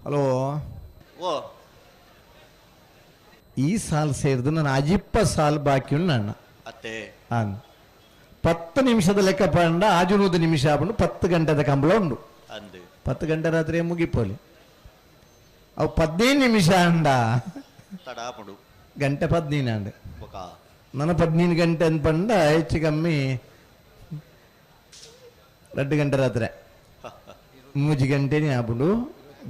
Hello ಓ ಈ ಸಾಲ್ ಸೇರಿದು ನಾನು ಅಜಿಪ್ಪ ಸಾಲ್ ಬಾಕಿ ಉಂಡು ಅತ್ತೆ ಅನ್ 10 ನಿಮಿಷದ ಲೆಕ್ಕ ಪಂಡ ಆಜುನೂದು ನಿಮಿಷ ಆಪುಂಡು 10 ಗಂಟೆದ ಕಂಬಳ ಉಂಡು ಅಂದು 10 ಗಂಟೆ ರಾತ್ರಿ ಮುಗಿಪೋಲಿ ಅವು 15 ನಿಮಿಷ ಅಂಡ ತಡಾಪುಂಡು ಗಂಟೆ 15 ಅಂಡ್ ಬೊಕ ನನ್ನ 15 ಗಂಟೆ ಅಂತ ಪಂಡ ಹೆಚ್ಚು ಕಮ್ಮಿ 2 ಗಂಟೆ ರಾತ್ರಿ 3 ಗಂಟೆನೇ ಆಪುಂಡು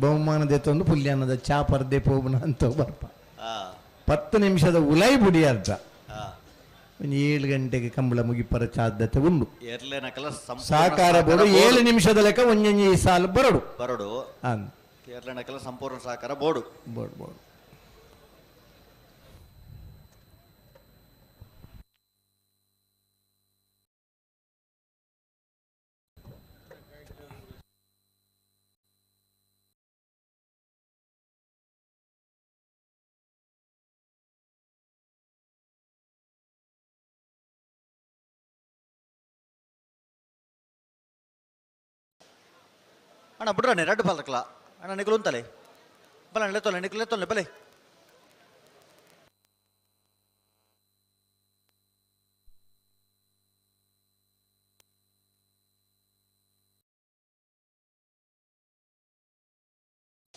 ಬಹುಮಾನದ ಎತ್ತೊಂದು ಪುಲ್ಯಾನದ ಚಾ ಪರ್ದೆ ಪೋಬುನ ಅಂತ ಬರ್ಪ 10 ನಿಮಿಷದ ಉಲೈ ಬುಡಿ ಅರ್ಧ 7 ಗಂಟೆಗೆ ಕಂಬಳ ಮುಗಿಪರ ಸಾಧ್ಯತೆ ಉಂಡು ಸಹಕಾರ ಬೋರ್ಡು 7 ನಿಮಿಷದ ಲೆಕ್ಕ ಒಂಜೊಂಜಿ ಸಾಲು ಬರಡು ಬರಡು ಕೇರಳನಕಲ ಸಂಪೂರ್ಣ ಸಹಕಾರ board board board ಅಣ್ಣ ಬಿಡ್ರಾಣೆ ರಡ್ಡು ಪಾಲಕಲ ಅಣ್ಣ ನಿಕಲು ಅಂತಲೆ ಬಲ ಲೆತ್ತೊಲ್ಲೆ ನಿಕಲು ಲೆತ್ತೊಲ್ಲೆ ಬಲೆ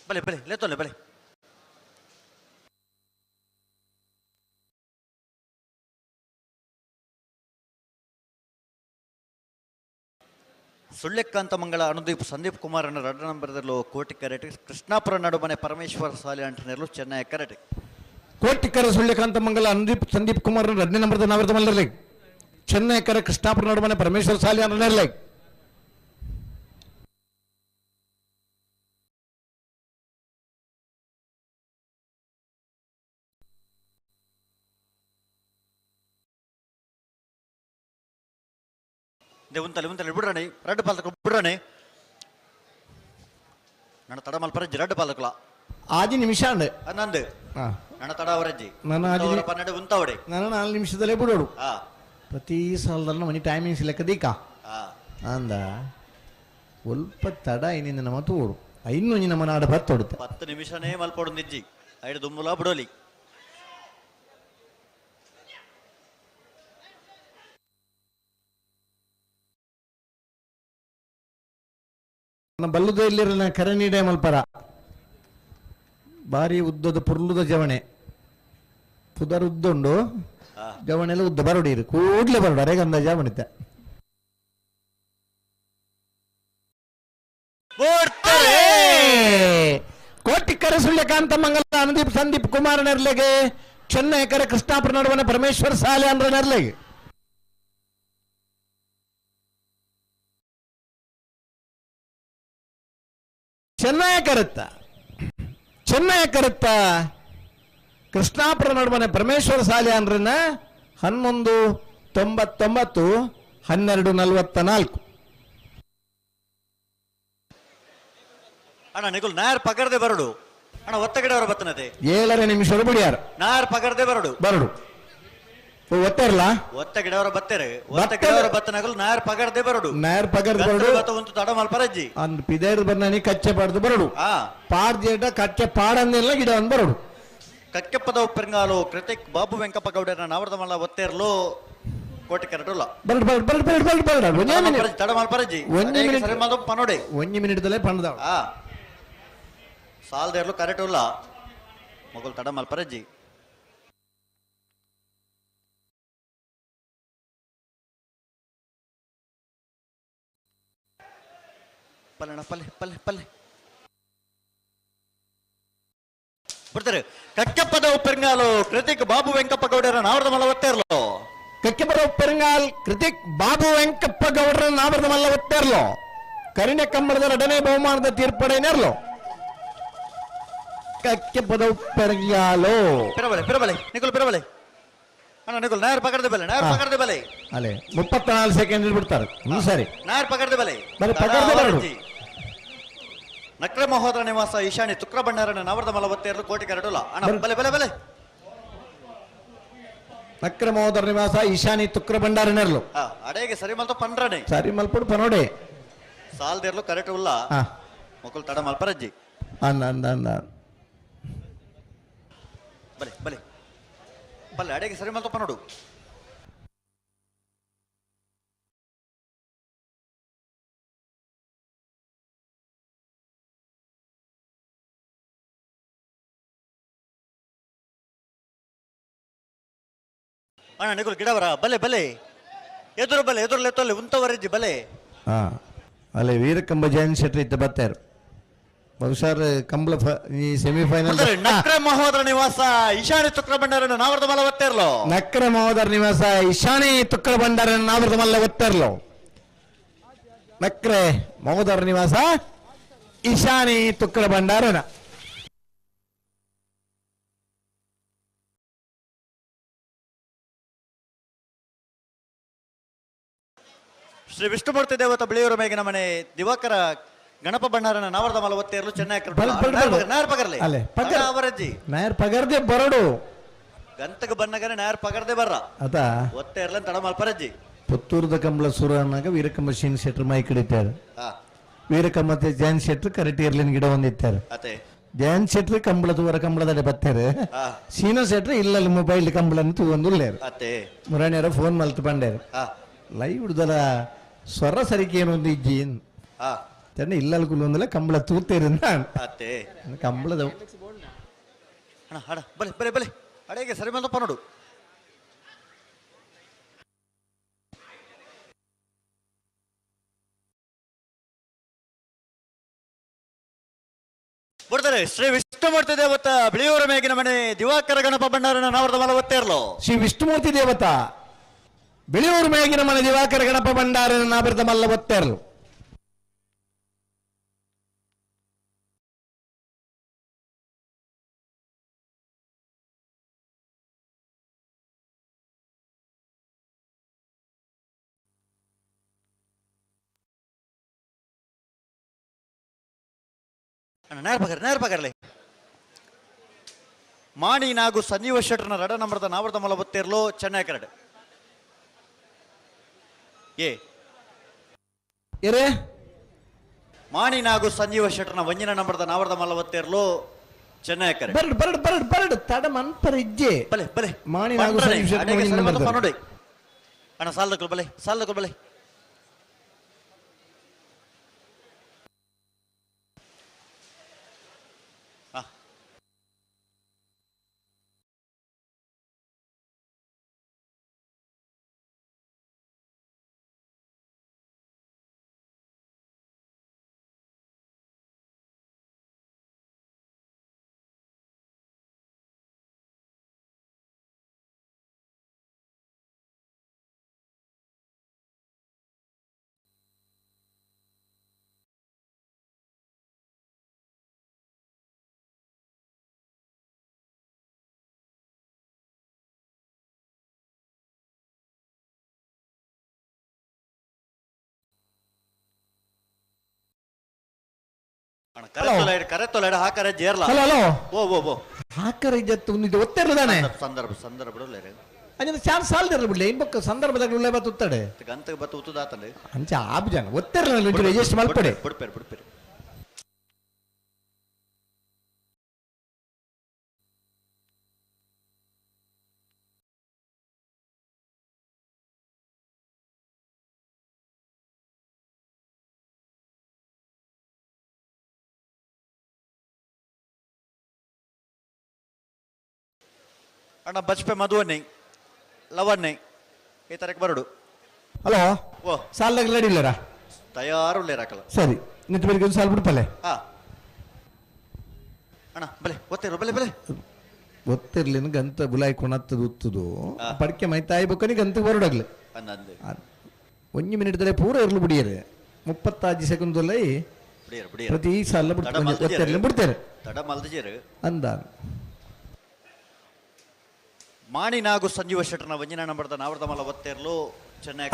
ಬಲೆ ಬಲೆ ಲೆತ್ತೊಲ್ಲೆ ಬಲೆ ಸುಳ್ಳೆಕ್ಕಾಂತ ಮಂಗಳ ಅನುದೀಪ್ ಸಂದೀಪ್ ಕುಮಾರ್ ಅನ್ನ ರಡ್ಡ ನಂಬರ್ದಲ್ಲೂ ಕೋಟಿ ಕರೆಟಿ ಕೃಷ್ಣಾಪುರ ನಡುಮನೆ ಪರಮೇಶ್ವರ ಸಾಲಿ ಅಂಟನೆರಲು ಚೆನ್ನೈ ಕರೆಟಿ ಕೋಟಿಕರ ಸುಳ್ಳೆಕಾಂತ ಮಂಗಲ ಅನುದೀಪ್ ಸಂದೀಪ್ ಕುಮಾರ್ ರಡ್ಡನೇ ನಂಬರ್ದ ನಾವರ್ದ ಮಲ್ಲರ್ಲೈ ಚೆನ್ನೈ ಕರ ಕೃಷ್ಣಾಪುರ ನಡುಮನೆ ಪರಮೇಶ್ವರ ಸಾಲಿ ಅಂಟನೆರ್ಲೈ ಉಂತಲೆ ಉಂತಲೆ ಬಿಡ್ರಾಣಿ ರಡ್ಡು ಪಾಲಕ ಬಿಡ್ರಾಣಿ ನನ್ನ ತಡ ಮಲ್ಪರಜ್ಜಿ ರಡ್ಡು ಪಾಲಕಲ ಆಜಿ ನಿಮಿಷ ಅಂಡ್ ನಂದು ನನ್ನ ತಡ ಅವರಜ್ಜಿ ನನ್ನ ಆಜಿ 12 ಉಂತಾವಡೆ ನನ್ನ 4 ನಿಮಿಷದಲ್ಲೇ ಬಿಡೋಡು ಪ್ರತಿ ಸಾಲದಲ್ಲ ಮನಿ ಟೈಮಿಂಗ್ಸ್ ಲೆಕ್ಕ ದೀಕ ಅಂದ ಒಲ್ಪ ತಡ ಇನ್ನಿಂದ ನಮ್ಮ ತೋಡು ಇನ್ನು ನಮ್ಮ ನಾಡು ಬತ್ತೊಡುತ್ತೆ 10 ನಿಮಿಷನೇ ಮಲ್ಪೋಡು ನಿಜ್ಜಿ ಐದು ದುಮ್ಮುಲ ಬಿಡೋಲಿ ಬಲ್ಲುದ ಇಲ್ಲಿರಲ್ಲ ಕರೆ ನೀಡೆ ಮಲ್ಪರ ಬಾರಿ ಉದ್ದದ ಪುರ್ಲುದ ಜವಣೆ ಪುದರ್ ಉದ್ದುಂಡು ಜವಣೆಲ್ಲ ಉದ್ದ ಬರೋಡಿರು ಕೂಡ್ಲೆ ಬರೋಡು ಅರೆ ಗಂಧ ಜವಣಿತ ಕೋಟಿಕರ ಸುಳ್ಯಕಾಂತ ಮಂಗಲ ಅನುದೀಪ್ ಸಂದೀಪ್ ಕುಮಾರ್ ನೆರ್ಲೆಗೆ ಚೆನ್ನೈ ಕರೆ ಕೃಷ್ಣಾಪುರ ನಡುವನ ಪರಮೇಶ್ವರ ಸಾಲೆ ಅಂದ್ರ ನೆರ್ಲೆಗೆ ಚೆನ್ನೈ ಕರುತ್ತ ಚೆನ್ನೈ ಕರುತ್ತ ಕೃಷ್ಣಾಪುರ ನಡುವನೆ ಪರಮೇಶ್ವರ ಸಾಲೆ ಅಂದ್ರನ 11:99 12:44. ಅಣ್ಣ ನಿಕುಲ್ ನಾಯರ್ ಪಗರ್ದೆ ಬರಡು ಅಣ್ಣ ಒತ್ತಗಡೆ ಅವರ ಬತ್ತನತೆ 7.5 ನಿಮಿಷ ಬಿಡಿಯಾರ ನಾಯರ್ ಪಗರ್ದೆ ಬರಡು ಬರಡು ಒತ್ತೆರ್ಲ ಒತ್ತಗಡೆ ಅವರ ಬತ್ತೆರೆ ಒತ್ತಗಡೆ ಅವರ ಬತ್ತನಗಲು ನಾಯರ್ ಪಗರ್ದೆ ಬರಡು ನಾಯರ್ ಪಗರ್ದೆ ಬರಡು ಬತ್ತ ಒಂದು ತಡ ಮಲ್ಪರಜ್ಜಿ ಅಂದ್ ಪಿದೇರ್ ಬಂದಾನಿ ಕಚ್ಚೆ ಪಾಡ್ದು ಬರಡು ಪಾಡ್ಜೇಟ ಕಚ್ಚೆ ಪಾಡಂದೆಲ್ಲ ಗಿಡ ಒಂದ್ ಬರಡು ಕಕ್ಕೆಪ್ಪದ ಉಪ್ಪೆಂಗಾಲು ಕೃತಿಕ್ ಬಾಬು ವೆಂಕಪ್ಪ ಗೌಡರ ನಾವರ್ದ ಮಲ್ಲ ಒತ್ತೆರ್ಲು ಕೋಟಿ ಕರಡುಲ್ಲ ಬರಡು ಬರಡು ಬರಡು ಬರಡು ಬರಡು ಬರಡು ಒಂಜೇ ಮಿನಿಟ್ ತಡ ಮಲ್ಪರಜ್ಜಿ ಒಂಜಿ ಮಿನಿಟ್ ಸರಿ ಮಾದು ಪನೋಡೆ ಒಂಜಿ ಮಿನಿಟ್ ದಲೇ ಪಂಡದ ಸಾಲ್ದೇರ್ಲು ಕರೆಕ್ಟ್ ಉಲ್ಲ ಮೊಗಲ್ ತಡ ಮಲ್ಪರಜ್ಜಿ ಪಲ್ಲಣ ಪಲ್ಲೆ ಪಲ್ಲೆ ಪಲ್ಲೆ ಬಿಡ್ತಾರೆ ಕಕ್ಕೆಪ್ಪದ ಉಪ್ಪೆಂಗಾಲು ಕೃತಿಕ್ ಬಾಬು ವೆಂಕಪ್ಪ ಗೌಡರ ನಾವರದ ಮಲ್ಲ ಒತ್ತೆರ್ಲು ಕಕ್ಕೆಪ್ಪದ ಉಪ್ಪೆಂಗಾಲ್ ಕೃತಿಕ್ ಬಾಬು ವೆಂಕಪ್ಪ ಗೌಡರ ನಾವರದ ಮಲ್ಲ ಒತ್ತೆರ್ಲು ಕರಿಣೆ ಕಂಬಳದ ಎರಡನೇ ಬಹುಮಾನದ ತೀರ್ಪಡೆನೇರ್ಲು ಕಕ್ಕೆಪ್ಪದ ಉಪ್ಪೆಂಗಾಲು ಪಿರಬಲೆ ಪಿರಬಲೆ ನಿಕುಲ್ ಪಿರಬಲೆ ಅಣ್ಣ ನಿಕುಲ್ ನಾಯರ್ ಪಕಡ್ದೆ ಬಲೆ ನಾಯರ್ ಪಕಡ್ದೆ ಬಲೆ ಅಲ್ಲೇ 34 ಸೆಕೆಂಡ್ ಬಿಡ್ತಾರೆ ಸರಿ ನಾಯರ್ ಪಕಡ್ದೆ ಬಲೆ ಬಲೆ ಪಕಡ್ದೆ ಬರಡು ನಕ್ರೆ ಮಹೋದರ ನಿವಾಸ ಈಶಾನಿ ತುಕ್ರ ಭಂಡಾರನ ನವರದ ಮಲ ಒತ್ತೆರಲು ಕೋಟಿ ಕರಡುಲ್ಲ ಅಣ್ಣ ಬಲೆ ಬಲೆ ಬಲೆ ನಕ್ರೆ ಮಹೋದರ ನಿವಾಸ ಈಶಾನಿ ತುಕ್ರ ಭಂಡಾರನೆರ್ಲು ಅಡೇಗೆ ಸರಿ ಮಲ್ತು ಪಂಡ್ರನೆ ಸರಿ ಮಲ್ಪಡು ಪನೋಡೆ ಸಾಲ್ದೇರ್ಲು ಕರೆಕ್ಟ್ ಉಲ್ಲ ಮೊಕಲ್ ತಡ ಮಲ್ಪರಜ್ಜಿ. ಅಂದ ಅಂದ ಅಂದ ಬಲೆ ಬಲೆ ಬಲ್ಲೆ ಅಡೆಗೆ ಸರಿ ಮಲ್ತಪ್ಪ ನೋಡು. ಅಣ್ಣ ನಿಗುಲ್ ಗಿಡವರ ಬಲೆ ಬಲೆ ಎದುರು ಬಲೆ ಎದುರು ಲೆತ್ತೊಲ್ಲೆ ಉಂತವರೆಜ್ಜಿ ಬಲೆ. ಹಾ ಅಲ್ಲೇ ವೀರಕಂಬ ಜೈನ್ ಶೆಟ್ಟಿ ಇತ್ತ ಬರ್ತಾರೆ ಬಹುಶಃ ಕಂಬಳ ಈ ಸೆಮಿಫೈನಲ್. ನಕ್ರ ಮಹೋದರ ನಿವಾಸ ಈಶಾನಿ ತುಕ್ರ ಭಂಡಾರನ ನಾವರದ ಮಲ್ಲ ಒತ್ತೇರ್ಲೋ. ನಕ್ರ ಮಹೋದರ ನಿವಾಸ ಈಶಾನಿ ತುಕ್ರ ಭಂಡಾರನ ನಾವರದ ಮಲ್ಲ ಒತ್ತೇರ್ಲೋ. ನಕ್ರೆ ಮಹೋದರ ನಿವಾಸ ಈಶಾನಿ ತುಕ್ರ ಭಂಡಾರನ. ಶ್ರೀ ವಿಷ್ಣುಮೂರ್ತಿ ದೇವತ ಬಿಳಿಯೂರು ಮೇಗಿನ ಮನೆ ದಿವಾಕರ ಗಣಪ ಭಂಡಾರನ ನಾವರದ ಮಲ ಒತ್ತೇರ್ಲು ಚೆನ್ನೈ ನಾಯರ್ ಪಗರ್ಲೆ ಅವರಜ್ಜಿ ನಾಯರ್ ಪಗರ್ದೆ ಬರಡು ಗಂತಗ ಬನ್ನಗನೆ ನಾಯರ್ ಪಗರ್ದೆ ಬರ್ರ ಅತ ಒತ್ತೇರ್ಲ ತಡ ಮಲ್ಪರಜ್ಜಿ. ಪುತ್ತೂರದ ಕಂಬಳ ಸುರ ಅನ್ನಾಗ ವೀರಕಂಬ ಶೀನ್ ಶೆಟ್ರ್ ಮೈ ಕಡಿತಾರೆ. ವೀರಕಂಬ ಜೈನ್ ಶೆಟ್ರ್ ಕರೆಕ್ಟ್ ಇರ್ಲಿನ ಗಿಡ ಒಂದಿತ್ತಾರೆ. ಜೈನ್ ಶೆಟ್ರ್ ಕಂಬಳ ತೂವರ ಕಂಬಳದಡೆ ಬತ್ತಾರೆ. ಸೀನ ಶೆಟ್ರ್ ಇಲ್ಲ ಮೊಬೈಲ್ ಕಂಬಳನ್ನು ತೂವೊಂದು ಉಳ್ಳೇರು. ಮುರಾಣಿಯರ ಫೋನ್ ಮಲ್ತು ಬಂಡೇರು ಲೈವ್ ಹಿಡ್ದಲ ಸ್ವರ ಸರಿಕೆ ಏನು ಒಂದು ಇಜ್ಜಿ ತಣ್ಣ ಇಲ್ಲ ಕುಲ್ಲೊಂದಲ್ಲ ಕಂಬಳ ತೂತೇರು ಕಂಬಳದ ಬಲೆ ಬಲೆ ಬಲೆ ಅಡೆಗೆ ಸರಿ ಮಲ್ತಪ್ಪ ನೋಡು. ಬರ್ತಾರೆ ಶ್ರೀ ವಿಷ್ಣುಮೂರ್ತಿ ದೇವತ ಬಿಳಿಯೂರ ಮೇಗಿನ ಮನೆ ದಿವಾಕರ ಗಣಪ ಭಂಡಾರನ ನಾವರದ ಮಲ ಒತ್ತೇರ್ಲೋ. ಶ್ರೀ ವಿಷ್ಣುಮೂರ್ತಿ ದೇವತ ಬಿಳಿಯೂರು ಮೇಗಿನ ಮನೆ ದಿವಾಕರ ಗಣಪ ಭಂಡಾರನ ನಾವರದ ಮಲ್ಲ ಒತ್ತೇರ್ಲು. ನೇರ ಪಗರ್ ನೇರ ಪಗರ್ಲೆ ಮಾಣಿ ನಾಗು ಸಂಜೀವ ಶೆಟ್ಟರ್ನ ರಡ ನಂಬರದ ನಾವರದ ಮಲ ಒತ್ತೇರ್ಲೋ ಚೆನ್ನೈ ಕರಡು ಏ ಎರೆ ಮಾಣಿ ನಾಗು ಸಂಜೀವ ಶೆಟ್ಟರ್ನ ವಂಜಿನ ನಂಬರದ ನಾವರದ ಮಲ ಒತ್ತೇರ್ಲೋ ಚೆನ್ನೈ ಕರಡು ಬರಡು ಬರಡು ಬರಡು ಬರಡು ತಡ ಮನ್ಪರ ಇಜ್ಜೆ ಬಲೆ ಬಲೆ ಮಾಣಿ ನಾಗು ಸಂಜೀವ ಶೆಟ್ಟರ್ ವಂಜಿನ ನಂಬರದ ನೋಡಿ ಅಣ್ಣ ಸಾಲದಕ್ಕಲು ಬಲೆ ಸಾಲದಕ್ಕಲು ಬಲೆ. ಸಂದರ್ಭ ಸಂದರ್ಭ ಚಾನ್ಸ್ ಸಾಲದಿರಲ್ಲ ಬಿಡ್ಲಿ ಇನ್ ಸಂದರ್ಭದಾಗ ಉಳ್ಳೆ ಬತ್ತು ಉತ್ತಾಡೆ ಗಂತಗೆ ಬತ್ತು ಉತ್ತದಾತಂಡೆ ಅಂಚ ಆಬ್ ಜನ ಒತ್ತಿರಲ್ಲ ಒಂಚೂರು ಅಡ್ಜಸ್ಟ್ ಮಲ್ಪಡೆ ಬಿಡ್ಪೇರು ಬಿಡ್ಪೇರು. ಅಣ್ಣ ಬಚ್ಪೆ ಮಧುವನ್ನೇ ಲವನ್ನೇ ಈ ತರಕ್ಕೆ ಬರಡು. ಹಲೋ ಓ ಸಾಲ್ದಾಗ ರೆಡಿ ಇಲ್ಲರಾ? ತಯಾರು ಹಾಕಲ್ಲ. ಸರಿ ನಿಂತ ಬೆಳಿಗ್ಗೆ ಒಂದು ಸಾಲ್ ಬಿಡ್ಪಲ್ಲೆ. ಹಾ ಅಣ್ಣ ಬಲೆ ಒತ್ತಿರು ಬಲೆ ಬಲೆ ಒತ್ತಿರ್ಲಿನ ಗಂತ ಬುಲಾಯಿ ಕೊಣತ್ತದು ಉತ್ತದು ಪಡಿಕೆ ಮೈ ತಾಯಿ ಬೊಕ್ಕನಿ ಗಂತ ಬರಡಾಗ್ಲಿ ಒಂಜಿ ಮಿನಿಟ್ ದಲೆ ಪೂರ ಇರ್ಲು ಬಿಡಿಯರು 35 ಸೆಕೆಂಡ್ ಪ್ರತಿ ಸಾಲ ಒತ್ತಿರ್ಲಿ ಬಿಡ್ತಾರೆ ತಡ ಮಲ್ದಿಜೇರು ಅಂದ. ಮಾಣಿ ನಾಗು ಸಂಜೀವ ಶೆಟ್ಟರ್ನ ವಂಜಿನ ನಂಬರ್ದ ನಾವರದ ಮಲ ಒತ್ತೇರ್ಲು ಚೆನ್ನೈ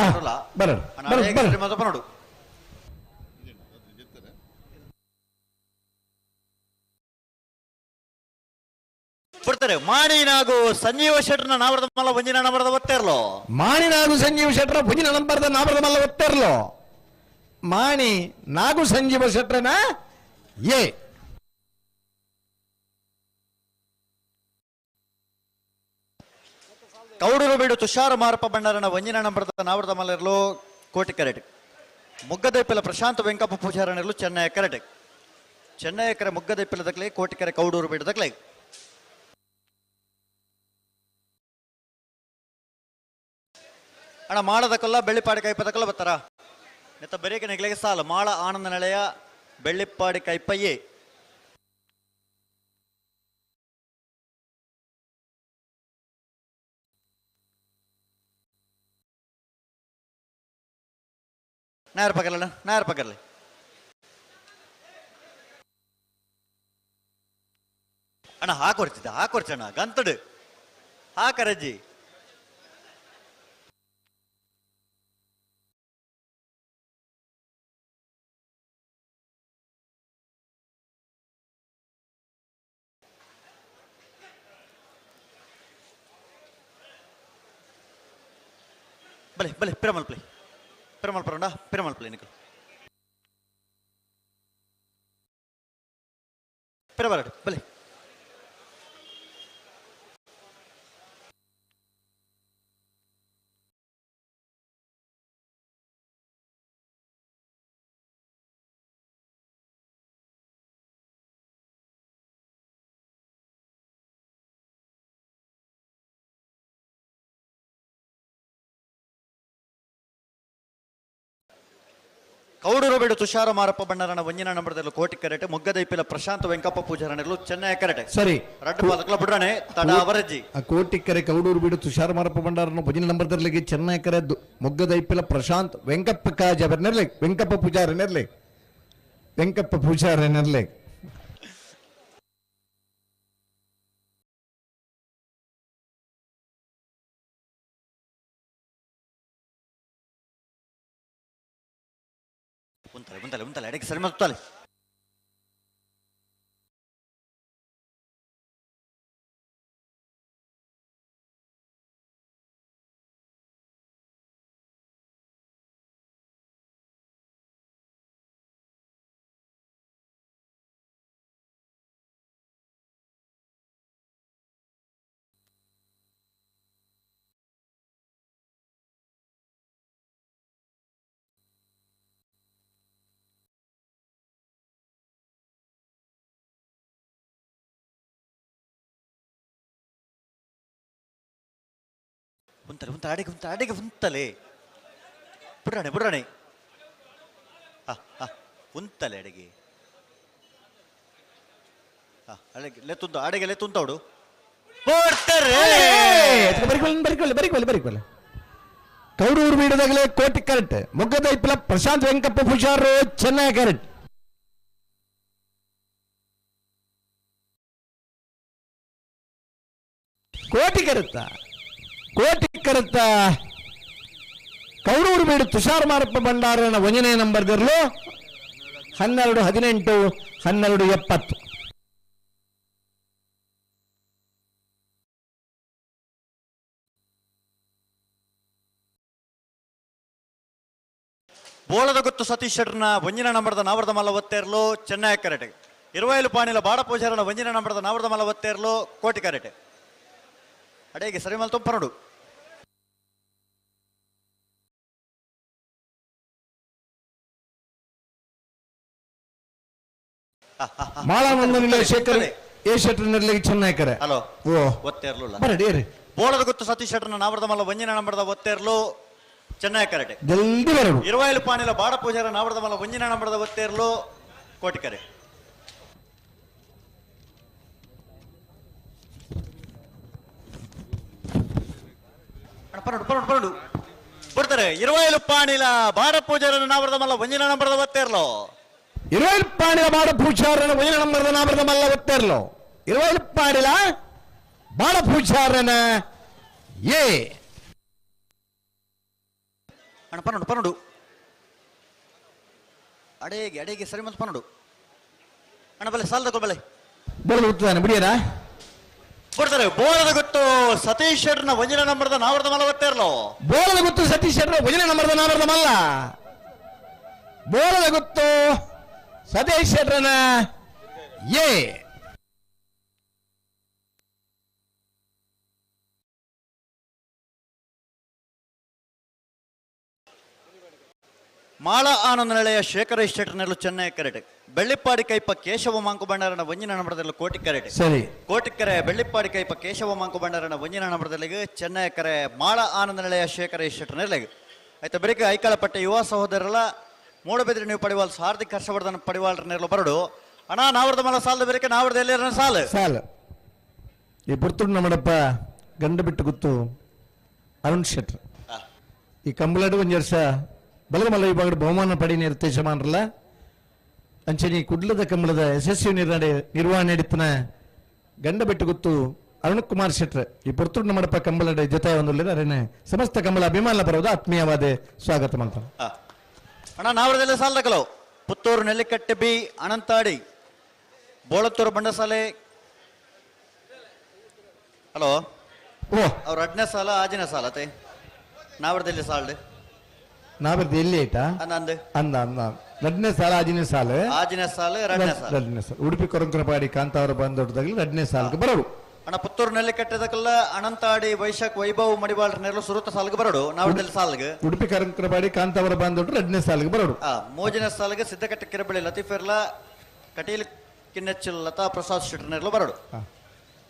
ನೋಡು. ಬಿಡ್ತಾರೆ ಮಾಣಿ ನಾಗು ಸಂಜೀವ ಶೆಟ್ಟರ್ನ ನಾವರದ ಮಲ್ಲ ವಂಜಿನ ನಂಬರ್ದ ಒತ್ತೇರ್ಲು. ಮಾಣಿ ನಾಗು ಸಂಜೀವ ಶೆಟ್ಟರ ಭುಜಿನ ನಂಬರ್ದ ನಾವರದ ಮಲ್ಲ ಒತ್ತೇರ್ಲು. ಮಾಣಿ ನಾಗು ಸಂಜೀವ ಶೆಟ್ಟರನ ಎ ಕೌಡೂರು ಬೀಡು ತುಷಾರ ಮಾರಪ್ಪ ಭಂಡಾರನ ಒಂಜಿನ ನಂಬರದ ನಾವರದ ಮಲ್ಲರ್ಲು ಕೋಟಿ ಕರೆಟ್. ಮುಗ್ಗದೈಪಿಲ ಪ್ರಶಾಂತ್ ವೆಂಕಪ್ಪ ಪೂಜಾರನೆರ್ಲು ಚೆನ್ನೈ ಕರೆಟ್. ಚೆನ್ನೈ ಕರೆ ಮುಗ್ಗದೈಪಿಲ ದಕ್ಲೆ ಕೋಟಿಕೆರೆ ಕೌಡೂರು ಬೀಡು ದಕ್ಲೆ. ಅಣ್ಣ ಮಾಳದಕ್ಕೆಲ್ಲ ಬೆಳ್ಳಿಪಾಡಿ ಕೈಪದಕ್ಕೆಲ್ಲ ಬರ್ತಾರ ನೆತ್ತ ಬರೇಕ ನೆಗ್ಲೆಗೆ ಸಾಲ ಮಾಳ ಆನಂದ ನೆಲೆಯ ಬೆಳ್ಳಿಪ್ಪಾಡಿ ಕೈಪಯ್ಯೆ. ನಾಯರ್ ಪಕರ್ಲ ನಾಯರ್ ಪಕರ್ಲಿ. ಅಣ್ಣ ಹಾಕೊರ್ಚಿದ್ದ ಹಾಕೊರ್ಚಣ್ಣ ಗಂತಡು ಹಾಕರಜ್ಜಿ. ಬಲೆ ಬಲೆ ಪಿರಮಲ್ ಪ್ಲೇ ಪಿರಮಲ್ ಪರಂಡ ಪಿರಮಲ್ ಪ್ಲೇ ನಿಕಲ್ ಪಿರಬರಡು ಬಲೆ. ಕೌಡೂರು ಬೇಡು ತುಷಾರ ಮಾರಪ್ಪ ಬಣ್ಣರನ ಒಂಜಿನ ನಂಬರದಲ್ಲಿ ಕೋಟಿ ಕರೆಟೆ. ಮುಗ್ಗದೈಪಿಲ ಪ್ರಶಾಂತ್ ವೆಂಕಪ್ಪ ಪೂಜಾರನೆರ್ಲು ಚೆನ್ನೈ ಕರೆಟೆ. ಸರಿ ರಡ್ಡು ಪಾದಕಲ ಬುಡ್ರಾಣೆ ತಡ ಅವರಜ್ಜಿ. ಕೋಟಿಕೆರೆ ಕೌಡೂರು ಬೀಡು ತುಷಾರ ಮಾರಪ್ಪ ಭಂಡಾರನ ಒಂಜಿನ ನಂಬರ್ದಲ್ಲಿಗೆ ಚೆನ್ನೈ ಕರೆ ಮೊಗ್ಗದೈಪಿಲ ಪ್ರಶಾಂತ್ ವೆಂಕಪ್ಪ ಕಾಜವರ್ನೆರ್ಲೆ ವೆಂಕಪ್ಪ ಪೂಜಾರನೆರ್ಲೆ ವೆಂಕಪ್ಪ ಪೂಜಾರನೆರ್ಲೆ. ಉಂತಲೆ ಉಂತಲೆ ಉಂತಲೆ ಅಡಿಗೆ ಸರಿ ಮಾಡ್ತಾಳೆ. ಉಂತಲೆ ಉಂತಲೆ ಅಡಿಗೆ ಉಂತಲೆ ಅಡಿಗೆ ಉಂತಲೆ ಬುಡ್ರಾಣೆ ಬುಡ್ರಾಣೆ ಉಂತಲೆ ಅಡಿಗೆ ಅಡಿಗೆ ಲೆತ್ತುಂತ ಅಡಿಗೆ ಲೆತ್ತುಂತವಡು ಬರಿಕೊಲ್ಲ ಬರಿಕೊಲ್ಲ ಬರಿಕೊಲ್ಲ. ಕೌಡೂರು ಬೀಡದಾಗಲೇ ಕೋಟಿ ಕರೆಕ್ಟ್. ಮೊಗ್ಗದೈಪಿಲ ಪ್ರಶಾಂತ್ ವೆಂಕಪ್ಪ ಪೂಜಾರು ಚೆನ್ನೈ ಕರೆಕ್ಟ್. ಕೋಟಿ ಕರೆಕ್ತ ಕೋಟಿ ಕರೆತ್ತ ಕೌಡೂರು ಬೀಡು ತುಷಾರ್ ಮಾರಪ್ಪ ಭಂಡಾರನ ಒಂದನೇ ನಂಬರ್ ಗರ್ಲು 12 18 12 70. ಬೋಳದ ಗೊತ್ತು ಸತೀಶ್ ಶೆಟ್ಟರ್ನ ಒಂಜಿನ ನಂಬರದ ನಾವರದ ಮಲ್ಲ ಒತ್ತೇರ್ಲು ಚೆನ್ನೈ ಕರೆಟೆ. ಇರುವೈಲು ಪಾಣಿಲ ಬಾಡ ಪೂಜಾರನ ಒಂಜಿನ ನಂಬರದ ನಾವರದ ಮಲ್ಲ ಒತ್ತೇರ್ಲು ಕೋಟಿ ಕರೆಟೆ. ಅಡೇಗೆ ಸರಿ ಮಲ್ ತೊಂಪರಡು. ಮಾಳಾನಂದನಿಲ್ಲ ಶೇಖರ್ ಎ ಶೆಟ್ಟರ್ ನೆರಳಿಗೆ ಚೆನ್ನೈ ಕರೆ. ಹಲೋ ಓ ಒತ್ತೇರ್ಲು ಬರಡಿ ಏರಿ. ಬೋಳದ ಗೊತ್ತು ಸತೀಶ್ ಶೆಟ್ಟರ್ನ ನಾವರದ ಮಲ್ಲ ಒಂಜಿನ ನಂಬರದ ಒತ್ತೇರ್ಲು ಚೆನ್ನೈ ಕರೆಟೆ. ಜಲ್ದಿ ಬರಡು. ಇರುವೈಲು ಪಾಣಿಲ ಬಾಡ ಪೂಜಾರ ನಾವರದ ಮಲ್ಲ ಒಂಜಿನ ನಂಬರದ ಒತ್ತೇರ್ಲು ಕೋಟಿ ಕರೆ. ಪರಡು ಪರಡು ಪರಡು ಬಿಡ್ತಾರೆ. ಇರುವೈಲು ಪಾಣಿಲ ಬಾಡ ಪೂಜಾರನ ನಾವರದ ಮಲ್ಲ ಒಂಜಿನ ನಂಬರದ ಒತ್ತೇರ್ಲು. ಇರುವೈಲು ಪಾಣಿಲ ಬಾಡ ಪೂಜಾರನ ಒಂಜಿನ ನಂಬರದ ನಾವರದ ಮಲ್ಲ ಒತ್ತೇರ್ಲು. ಇರುವೈಲು ಪಾಣಿಲ ಬಾಡ ಪೂಜಾರನ ಎ ಅಣ್ಣ ಪನ್ನೊಂಡು ಪನ್ನೊಂಡು ಅಡೇಗೆ ಅಡೇಗೆ ಸರಿ ಮತ್ತು ಪನ್ನೊಂಡು ಅಣ್ಣ ಬಲೆ ಸಾಲದ ಬಲೆ ಬೋಳದ ಗೊತ್ತಾನೆ ಬಿಡಿಯರಾ ಕೊಡ್ತಾರೆ. ಬೋಳದ ಗೊತ್ತು ಸತೀಶ್ ಶೆಟ್ಟರ್ನ ಒಂಜಿನ ನಂಬರದ ನಾವರದ ಮಲ್ಲ ಒತ್ತೇರ್ಲು. ಬೋಳದ ಗೊತ್ತು ಸತೀಶ್ ಶೆಟ್ಟರ್ ಒಂಜಿನ ನಂಬರದ ನಾವರದ ಮಲ್ಲ. ಬೋಳದ ಗೊತ್ತು ಸತೀಶ್ ಶೆಟ್ಟರ್ನ ಎ. ಮಾಳ ಆನಂದ ನಿಲಯ ಶೇಖರ ಶೆಟ್ಟರ್ನೆಲ್ಲ ಚೆನ್ನೈ ಕರೆಟ್ ಬೆಳ್ಳಿಪ್ಪಾಡಿ ಕೈಪ ಕೇಶವ ಮಾಂಕು ಭಂಡಾರನ ಒಂಜಿನ ನಂಬರದಲ್ಲಿ ಕೋಟಿ ಕರೆಟ್ ಸರಿ ಕೋಟಿಕ್ಕರೆ ಬೆಳ್ಳಿಪ್ಪಾಡಿ ಕೈಪ ಕೇಶವ ಮಾಂಕು ಭಂಡಾರನ ಒಂಜಿನ ನಂಬರದಲ್ಲಿಗೆ ಚೆನ್ನೈ ಕರೆ ಮಾಳ ಆನಂದ ನಿಲಯ ಶೇಖರ ಶೆಟ್ಟರ್ನೆಲ್ಲಿಗೆ ಆಯ್ತಾ ಬರೀಕ ಐಕಾಳಪಟ್ಟೆ ಯುವ ಸಹೋದರಲ್ಲ ಮೂಡಬಿದ್ರೆ ನೀವು ಪಡಿವಾಲ್ ಹಾರ್ದಿಕ್ ಹರ್ಷವರ್ಧನ್ ಪಡಿವಾಲ್ರನ್ನೆಲ್ಲ ಬರಡು ಅಣ್ಣ ನಾವರ್ದ ಮಲ ಸಾಲದ ಬೇರೆ ನಾವರ್ದ ಎಲ್ಲಿ ಸಾಲ ಸಾಲ ಈ ಪುರ್ತುಂಡು ನಮ್ಮಡಪ್ಪ ಗಂಡು ಬಿಟ್ಟು ಗುತ್ತು ಅರುಣ್ ಶೆಟ್ರ್ ಈ ಕಂಬಳಡು ಒಂಜಿ ವರ್ಷ ಬಲಗಮಲ್ಲ ವಿಭಾಗದ ಬಹುಮಾನ ಪಡಿನ ಯಜಮಾನ್ರಲ್ಲ ಅಂಚನೆ ಕುಡ್ಲದ ಕಂಬಳದ ಯಶಸ್ವಿ ನಿರ್ಣಯ ನಿರ್ವಹಣೆ ಹಿಡಿತನ ಗಂಡ ಬಿಟ್ಟು ಗುತ್ತು ಅರುಣ್ ಕುಮಾರ್ ಶೆಟ್ರ್ ಈ ಪುರ್ತುಂಡು ನಮ್ಮಡಪ್ಪ ಕಂಬಳಡ ಜೊತೆ ಒಂದು ಅರೇನೆ ಸಮಸ್ತ ಕಂಬಳ ಅಭಿಮಾನ ಬರೋದು ಆತ್ಮೀಯವಾದ ಸ್ವಾಗತ ಮಾಡ್ತಾರೆ. ಅಣ್ಣ ನಾವರದೆಲ್ಲ ಸಾಲದ ಕಲವು ಪುತ್ತೂರು ನೆಲ್ಲಿಕಟ್ಟೆ ಬಿ ಅನಂತಾಡಿ ಬೋಳತ್ತೂರು ಬಂಡಸಾಲೆ ಹಲೋ ಓ ಅವ್ರ ಅಡ್ನೇ ಸಾಲ ಆಜಿನ ಸಾಲ ಅತೆ ನಾವರದಲ್ಲಿ ಸಾಲ್ಡ್ ನಾವರ್ದು ಎಲ್ಲಿ ಆಯ್ತಾ ಅಂದ ಅಂದ ಅಂದ ರಡ್ನೇ ಸಾಲ ಆಜಿನ ಸಾಲ ಆಜಿನ ಸಾಲ ಎರಡನೇ ಸಾಲ ರಡ್ನೇ ಸಾಲ ಉಡುಪಿ ಕೊರಂಕರಪಾಡಿ ಕಾಂತಾವರ ಬಂದೊಡ್ಡದಾಗಲಿ ರಡ್ನೇ ಸಾಲಕ್ಕೆ ಬರೋರು. ಅಣ್ಣ ಪುತ್ತೂರು ನೆಲ್ಲಿಕಟ್ಟೆದಕ್ಕೆಲ್ಲ ಅನಂತಾಡಿ ವೈಶಾಖ್ ವೈಭವ್ ಮಡಿವಾಳ್ರನ್ನೆಲ್ಲ ಸುರುತ ಸಾಲ್ಗೆ ಬರೋಡು ನಾವರದಲ್ಲಿ ಸಾಲ್ಗೆ ಉಡುಪಿ ಕರಂಕರಪಾಡಿ ಕಾಂತಾವರ ಬಂದೊಡ್ಡ ರಡ್ನೇ ಸಾಲಿಗೆ ಬರೋರು. ಆ ಮೋಜಿನ ಸಾಲಿಗೆ ಸಿದ್ದಕಟ್ಟೆ ಕಿರಬಳಿ ಲತೀಫೆರ್ಲ ಕಟೀಲ್ ಕಿನ್ನೆಚ್ಚಲ್ ಲತಾ ಪ್ರಸಾದ್ ಶೆಟ್ಟರ್ನೆಲ್ಲ ಬರೋಡು.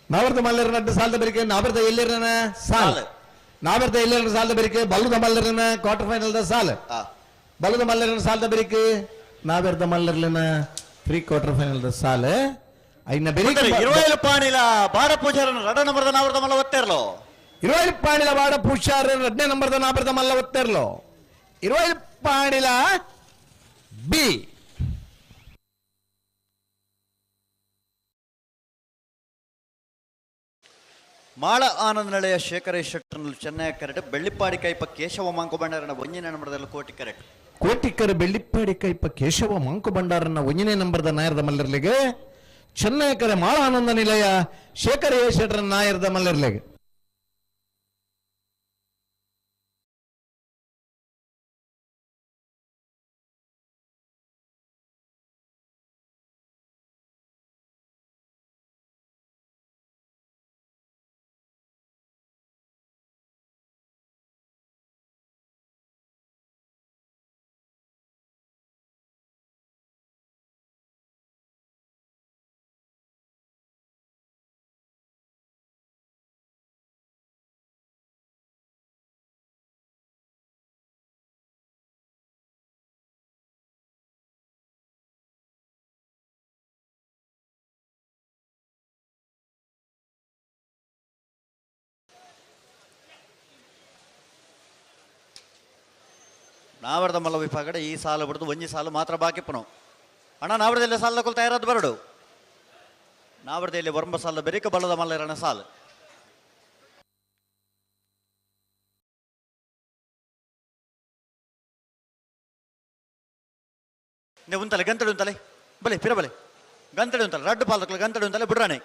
ನಾವರ್ದ ಮಲ್ಲರ ನಡ್ಡ ಸಾಲದ ಬೆರಿಕೆ ನಾವರ್ದ ಎಲ್ಲರನ ಸಾಲ ನಾವರ್ದ ಎಲ್ಲರನ ಸಾಲದ ಬೆರಿಕೆ ಬಲ್ಲದ ಮಲ್ಲರನ ಕ್ವಾರ್ಟರ್ ಫೈನಲ್ the ಸಾಲ ಬಲ್ಲದ ಮಲ್ಲರನ ಸಾಲದ ಬೆರಿಕೆ ನಾವೆರ್ದ ಮಲ್ಲರ್ಲಿನ ಪ್ರೀ ಕ್ವಾರ್ಟರ್ ಫೈನಲ್ the ಸಾಲ ಐನ ಬೆರಿಕೆ ಇರುವೈಲು ಪಾಣಿಲ ಬಾಡ ಪೂಜಾರನ ರಡ ನಂಬರ್ದ ನಾವರ್ದ ಮಲ್ಲ ಒತ್ತೇರ್ಲೋ ಇರುವೈಲು ಪಾಣಿಲ ಬಾಡ ಪೂಜಾರ ರಡ್ನೇ ನಂಬರ್ದ ನಾವರ್ದ ಮಲ್ಲ ಒತ್ತೇರ್ಲೋ ಇರುವೈಲು ಪಾಣಿಲ ಬಿ ಮಾಳ ಆನಂದ ನಿಲಯ ಶೇಖರ ಶೆಟ್ಟರ್ನಲ್ಲಿ ಚೆನ್ನೈ ಕರೆಟ್ ಬೆಳ್ಳಿಪ್ಪಾಡಿ ಕೈಪ ಕೇಶವ ಮಾಂಕು ಭಂಡಾರನ ಒಂಜಿನ ನಂಬರ್ದಲ್ಲಿ ಕೋಟಿ ಕರೆಟ್ ಕೋಟಿಕರ ಬೆಳ್ಳಿಪ್ಪಾಡಿ ಕೈಪ ಕೇಶವ ಮಾಂಕು ಭಂಡಾರನ ಒಂಜನೇ ನಂಬರ್ದ ನಾಯರದ ಮಲ್ಲರ್ಲಿಗೆ ಚೆನ್ನೈಕರ ಮಾಳ ಆನಂದ ನಿಲಯ ಶೇಖರ ಎ ಶೆಟ್ಟರ್ ನಾಯರದ ಮಲ್ಲರ್ಲಿಗೆ. ನಾವರ್ದ ಮಲ್ಲ ವಿಭಾಗಡೆ ಈ ಸಾಲು ಬಿಡ್ದು ಒಂಜಿ ಸಾಲು ಮಾತ್ರ ಬಾಕಿ ಪುನಃ ಅಣ್ಣ ನಾವರದಲ್ಲಿ ಸಾಲ ಕೊಲ್ ತಯಾರಾದ ಬರಡು ನಾವರದಲ್ಲಿ ವರ್ಮ ಸಾಲ ಬೆರಿಕ ಬಲದ ಮಲ್ಲರಣ ಸಾಲು ನೀವು ಉಂತಲೆ ಗಂತಡಿ ಉಂತಲೆ ಬಲೆ ಪಿರ ಬಲೆ ಗಂತಡಿ ಉಂತಲೆ ರಡ್ಡು ಪಾಲಕಲು ಗಂತಡಿ ಉಂತಲೆ ಬಿಡ್ರಾಣೆ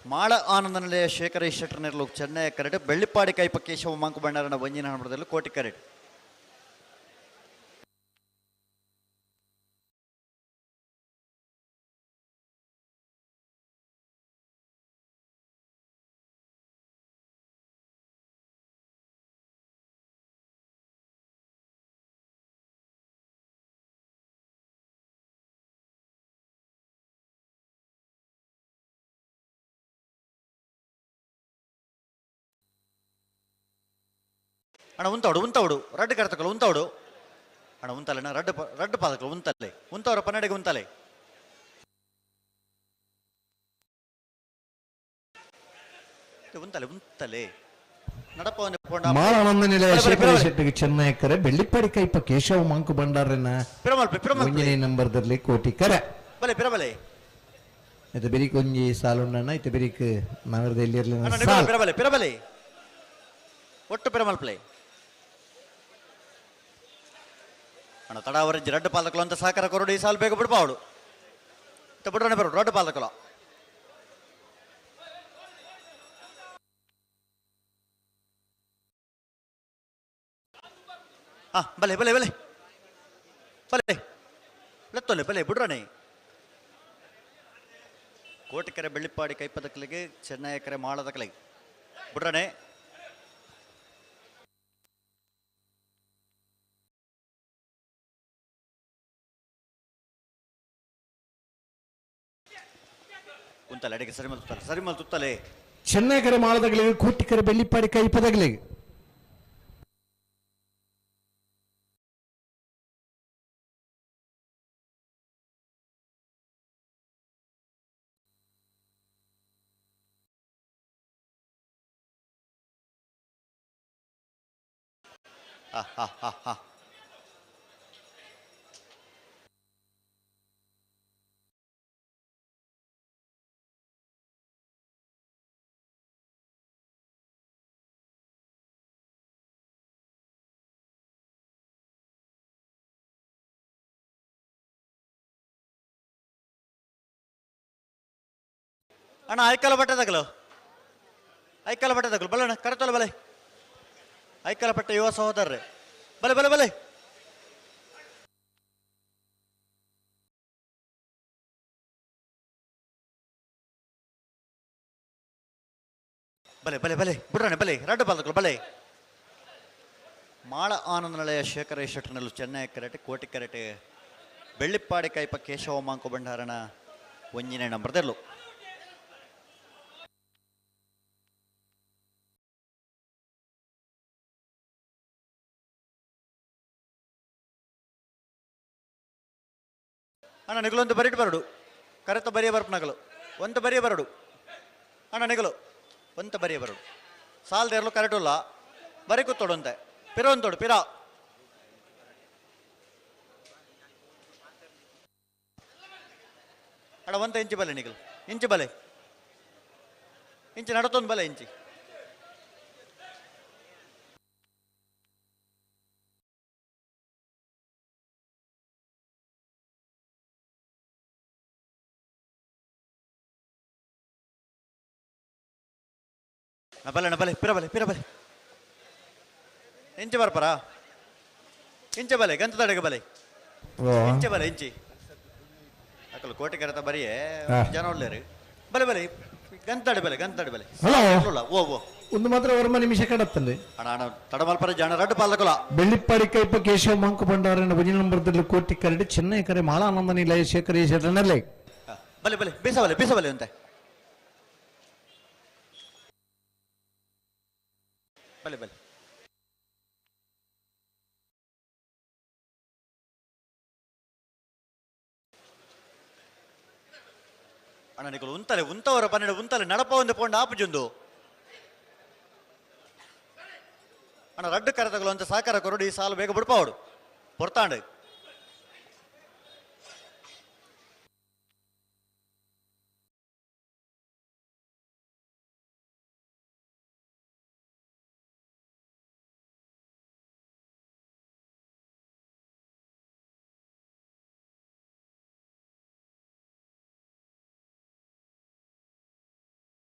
ಮಾಳ ಆನಂದ ನಿಲಯ ಶೇಖರ ಶೆಟ್ಟರ್ನೆರ್ಲು ಚೆನ್ನೈ ಕರೆಟ್ ಬೆಳ್ಳಿಪ್ಪಾಡಿ ಕೈಪ ಕೇಶವ ಮಾಂಕು ಭಂಡಾರನ ಒಂಜಿನ ಹಣದಲ್ಲಿ ಕೋಟಿ ಕರೆಟ್ ಅಣ್ಣ ಉಂತವಡು ಉಂತವಡು ರಡ್ಡು ಕರ್ತಕಲು ಉಂತವಡು ಅಣ್ಣ ಉಂತಲೆ ಅಣ್ಣ ರಡ್ಡು ರಡ್ಡು ಪಾದಕಲು ಉಂತಲೆ ಉಂತವರ ಪನ್ನಡಿಗೆ ಉಂತಲೆ ಉಂತಲೆ ಉಂತಲೆ ನಡಪ ಮಾಳ ಆನಂದ ನಿಲಯ ಶೇಖರ ಶೆಟ್ಟಿಗೆ ಚೆನ್ನೈಕರೆ ಬೆಳ್ಳಿಪ್ಪಾಡಿ ಕೈಪ ಕೇಶವ ಮಾಂಕು ಭಂಡಾರನ ಒಂಜನೇ ನಂಬರ್ದಲ್ಲಿ ಕೋಟಿ ಕರೆ ಬಲೆ ಪಿರಬಲೆ ಇತ ಬೆರಿಕ್ ಒಂಜಿ ಸಾಲುಂಡಣ್ಣ ಇತ ಬೆರಿಕ್ ನಗರದ ಎಲ್ಲಿ ಪಿರಬಲೆ ಪಿರಬಲೆ ಒಟ್ಟು ಪಿರಮಲ್ಪ್ಲೆ ಅಣ್ಣ ತಡಾವರೆಜ್ಜಿ ರಡ್ಡು ಪಾಲಕಲು ಅಂತ ಸಹಕಾರ ಕೊರಡು ಈ ಸಾಲು ಬೇಗ ಬಿಡ್ಬಾವಳು ಬಿಡ್ರಣ ಬರೋಡು ರಡ್ಡು ಪಾಲಕಲು ಹಾ ಬಲೆ ಬಲೆ ಬಲೆ ಬಲೆ ಲೆತ್ತೊಲೆ ಬಲೆ ಬಿಡ್ರಣೆ ಕೋಟಿಕೆರೆ ಬೆಳ್ಳಿಪ್ಪಾಡಿ ಕೈಪದಕಲಿಗೆ ಚೆನ್ನೈಕೆರೆ ಮಾಳದಕಲಿಗೆ ಬಿಡ್ರಣೆ. ಉಂತಲೆ ಅಡಿಗೆ ಸರಿ ಮಲ್ತುತ್ತಲೆ ಸರಿ ಮಲ್ತುತ್ತಲೆ. ಚೆನ್ನೈಕರೆ ಮಾಳದಗಳಿಗೆ ಕೂಟಿಕರೆ ಬೆಳ್ಳಿಪ್ಪಾಡಿ ಕೈಪದಗಳಿಗೆ. ಹಾ ಹಾ ಹಾ ಹಾ ಅಣ್ಣ ಐಕಲ ಬಟ್ಟೆ ತಗಲು ಐಕಲ ಬಟ್ಟೆ ತಗಲು ಬಲ್ಲಣ್ಣ ಕರೆತಲ್ಲ ಬಲೆ ಐಕಲ ಪಟ್ಟ ಯುವ ಸಹೋದರರೇ ಬಲೆ ಬಲೆ ಬಲೆ. ಬಲೆ ಬಲೆ ಬಲೆ ಬಿಡ್ರಣ್ಣ ಬಲೆ ರಡ್ಡು ಬಾಲಕರು ಬಲೆ. ಮಾಳ ಆನಂದ ನಿಲಯ ಶೇಖರ ಶೆಟ್ಟನಲ್ಲೂ ಚೆನ್ನೈ ಕರೆಟೆ ಕೋಟಿ ಕರೆಟೆ ಬೆಳ್ಳಿಪ್ಪಾಡಿ ಕೈಪ ಕೇಶವ ಮಾಂಕು ಭಂಡಾರನ ಒಂಜಿನೇ ನಂಬರ್ದಲ್ಲೂ. ಅಣ್ಣ ನಿಗಲೊಂದು ಬರಿಟ್ ಬರಡು ಕರೆತ ಬರಿಯ ಬರ್ಪು ನಗಲು ಒಂದು ಬರಿಯ ಬರಡು ಅಣ್ಣ ನಿಗಲು ಒಂತ ಬರಿಯ ಬರಡು ಸಾಲದೇರ್ಲು ಕರೆಟುಲ್ಲ ಬರಿ ಕೂತೋಡು ಅಂತೆ ಪಿರ ಒಂತೋಡು ಪಿರ. ಅಣ್ಣ ಒಂತ ಇಂಚು ಬಲೆ ನಿಗಲು ಇಂಚು ಬಲೆ ಇಂಚು ನಡತೊಂದು ಬಲೆ ಇಂಚಿ. ಬಲೆ ಅಣ್ಣ ಬಲೆ ಪಿರ ಬಲೆ ಪಿರ ಬಲೆ ಇಂಚೆ ಬರ್ಪರಾ ಇಂಚೆ ಬಲೆ ಗಂತದಡೆಗೆ ಬಲೆ ಇಂಚೆ ಬಲೆ ಇಂಚಿ ಅಕಲು ಕೋಟೆ ಕರೆತ ಬರಿಯೇ ಜನ ಒಳ್ಳೆಯರು ಬಲೆ ಬಲೆ ಗಂತಡೆ ಬಲೆ ಗಂತಡೆ ಬಲೆ. ಹಲೋ. ಓ ಓ ಒಂದು ಮಾತ್ರ ವರ್ಮ ನಿಮಿಷ ಕಡತ್ತಂದೆ. ಅಣ್ಣ ಅಣ್ಣ ತಡಮಲ್ಪರ ಜನ ರಡ್ಡು ಪಾಲಕುಲ. ಬೆಳ್ಳಿಪ್ಪಾಡಿ ಕೈಪ ಕೇಶವ ಮಾಂಕು ಭಂಡಾರನ ಭಜನೆ ನಂಬರ್ದಲ್ಲಿ ಕೋಟಿ ಕರಡಿ ಚೆನ್ನೈ ಕರೆ ಮಾಳ ಆನಂದ ನಿಲಯ ಶೇಖರ ಶೆಟ್ಟನಲ್ಲೇ. ಬಲೆ ಬಲೆ ಬೀಸ ಬಲೆ ಬೀಸ ಬಲೆ ಅಂತೆ ಬಲೆ ಬಲೆ. ಅಣ್ಣ ನಿಕಲು ಉಂತಲೆ ಉಂತವರ ಪನ್ನೆರಡು ಉಂತಲೆ ನಡಪ ಒಂದು ಪೋಂಡು ಆಪುಜುಂದು. ಅಣ್ಣ ರಡ್ಡು ಕರೆತಗಳು ಅಂತ ಸಾಕಾರ ಕೊರಡು ಈ ಸಾಲು ಬೇಗ ಬಿಡ್ಪಾವಡು ಪೊರ್ತಾಂಡು.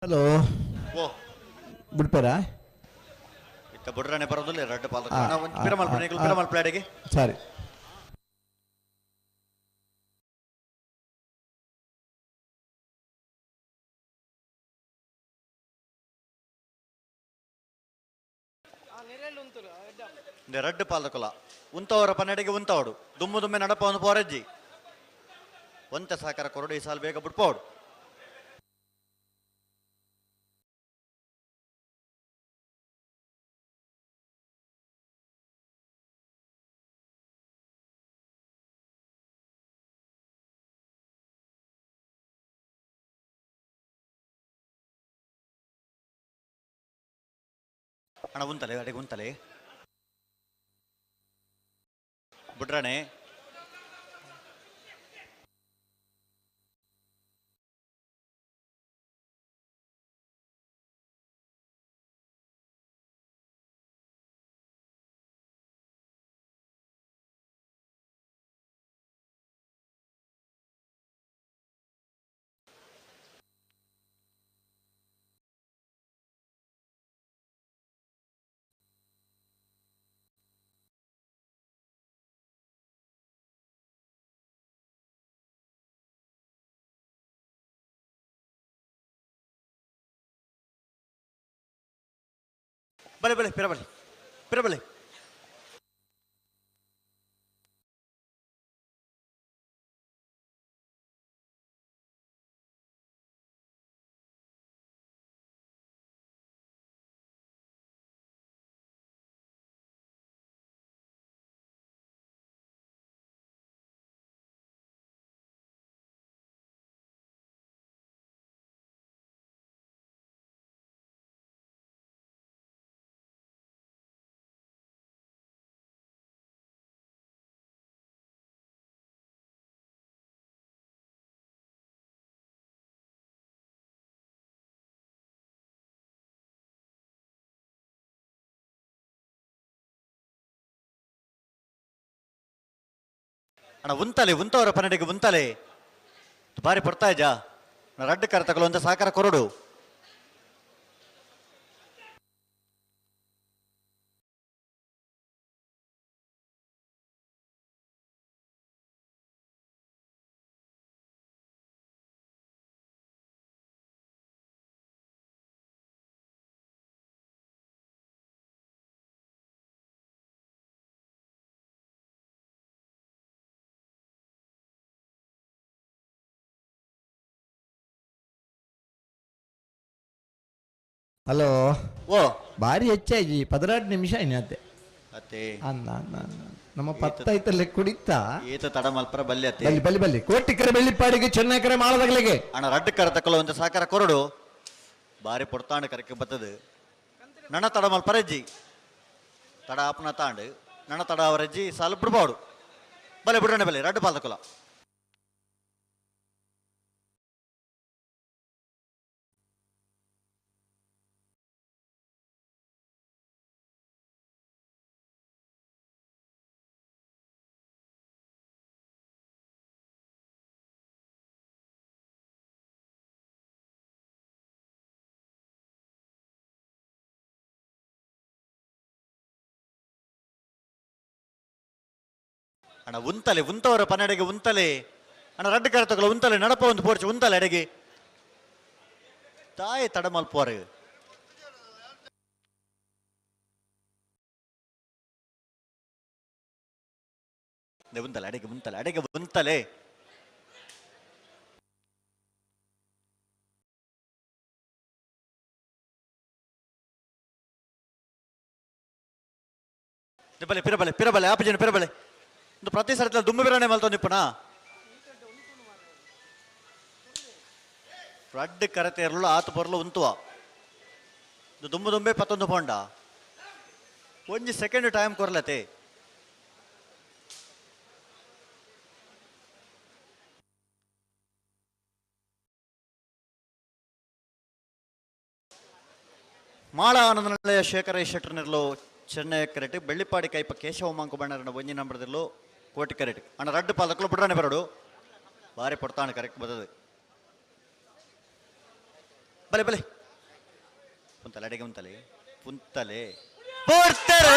ಹಲೋ ಓ ಬಿಡ್ಪಾರಾ? ಇತ್ತ ಬುಡ್ರಾಣೆ ಬರೋದಿಲ್ಲ ರಡ್ಡು ಪಾಲ ಆ, ಪಿರಮಲ್ ಆ, ಆ. ಪಿರಮಲ್ ಪ್ಲಾಡಿಗೆ. ಸರಿ ರಡ್ಡು ಪಾಲಕುಲ ಉಂತವರ ಪನ್ನೆಡೆಗೆ ಉಂತವಡು ದುಮ್ಮು ದುಮ್ಮೆ ನಡಪವನು ಪೋರಜ್ಜಿ ಒಂತೆ ಸಹಕಾರ ಕೊರಡು ಈ ಸಾಲು ಬೇಗ ಬಿಡ್ಪೋಡು. ಅಣ್ಣ ಉಂತಲೆ ಅಡಿಗೆ ಉಂತಲೆ ಬಿಡ್ರಾಣೆ. ಬಲೆ ಬಲೆ ಪಿರ ಬಲೆ ಪಿರ ಬಲೆ. ಅಣ್ಣ ಉಂತಲೆ ಉಂತವರ ಪನ್ನಡಿಗೆ ಉಂತಲೆ ಬಾರಿ ಪಡ್ತಾ ಇಜ್ಜಾ ರಡ್ಡು ಕರ ತಗೊಳ್ಳೋ ಅಂತ ಸಹಕಾರ ಕೊರಡು. ಹಲೋ. ಓ. ಭಾರಿ ಹೆಚ್ಚಾಗಿ 16 ನಿಮಿಷ ಇನ್ನತ್ತೆ. ಅತ್ತೆ. ಅನ್ನ ಅನ್ನ ಅನ್ನ. ನಮ್ಮ ಪತ್ತೈತಲ್ಲೇ ಕುಡಿತಾ. ಏತ ತಡ ಮಲ್ಪರ ಬಲ್ಲಿ ಅತ್ತೆ. ಬಲ್ಲಿ ಬಲ್ಲಿ ಬಲ್ಲಿ ಕೋಟಿಕರೆ ಬೆಳ್ಳಿಪಾಡಿಗೆ ಚೆನ್ನೈಕರೆ ಮಾಳದಗಲಿಗೆ. ಅಣ್ಣ ರಡ್ಡು ಕರ ತಕೊಳ್ಳೋ ಅಂತ ಸಹಕಾರ ಕೊರಡು. ಬಾರಿ ಪೊಡ್ತಾಂಡು ಕರಕ್ಕೆ ಬತ್ತದು. ನಣ ತಡ ಮಲ್ಪರಜ್ಜಿ ತಡ ಆಪನ ತಾಂಡು ನಣ ತಡ ಅವರಜ್ಜಿ ಸಾಲು ಬಿಡ್ಬಾಡು. ಬಲೆ ಬಿಡೋಣ ಬಲೆ ರಡ್ಡು ಪಾಲ್ ತಕೊಲ್ಲ. ಅಣ್ಣ ಉಂತಲೆ ಉಂತವರ ಪನ್ನಡೆಗೆ ಉಂತಲೆ ಅಣ್ಣ ರಡ್ಡು ಕರ ತಗೊಳ್ಳ ಉಂತಲೆ ನಡಪ ಒಂದು ಪೋರ್ಚು ಉಂತಲೆ ಅಡೆಗೆ ತಾಯಿ ತಡ ಮಲ್ಪೋರು. ಉಂತಲೆ ಅಡೆಗೆ ಉಂತಲೆ ಅಡೆಗೆ ಉಂತಲೆ. ಬಲೆ ಪಿರಬಲೆ ಪಿರಬಲೆ ಆಪಜನ ಪಿರಬಲೆ ಒಂದು ಪ್ರತಿ ಸರತಿ ದುಮ್ಮು ಬಿರಾಣೆ ಮಲ್ತೊಂದಿಪ್ಪಣ ರಡ್ಡು ಕರತೆ ಇರಲು ಆತು ಬರಲು ಉಂತುವ ಇದು ದುಮ್ಮು ದುಂಬೆ ಪತ್ತೊಂದು ಪೋಂಡ ಒಂಜಿ ಸೆಕೆಂಡ್ ಟೈಮ್ ಕೊರ್ಲತೆ. ಮಾಳ ಆನಂದನಲೆಯ ಶೇಖರ ಶೆಟ್ಟರ್ನಿರ್ಲು ಚೆನ್ನೈ ಕರೆಟ್ ಬೆಳ್ಳಿಪಾಡಿ ಕೈಪ ಕೇಶವ ಮಾಂಕು ಬಣ್ಣರನ್ನ ಒಂಜಿ ನಂಬರ್ದಿರ್ಲು ಕೋಟಿ ಕರೆಟ್ ಅಣ್ಣ ರಡ್ಡು ಪಾಲಕ್ಲು ಬಿಡ್ರಾನೆ ಬರಡು ಬಾರಿ ಪೊಡ್ತಾಣ ಕರೆಕ್ಟ್ ಬದದು. ಬಲೆ ಬಲೆ ಪುಂತಲೆ ಅಡಿಗೆ ಉಂತಲೆ ಪುಂತಲೆ ಪೋಡ್ತಾರೆ.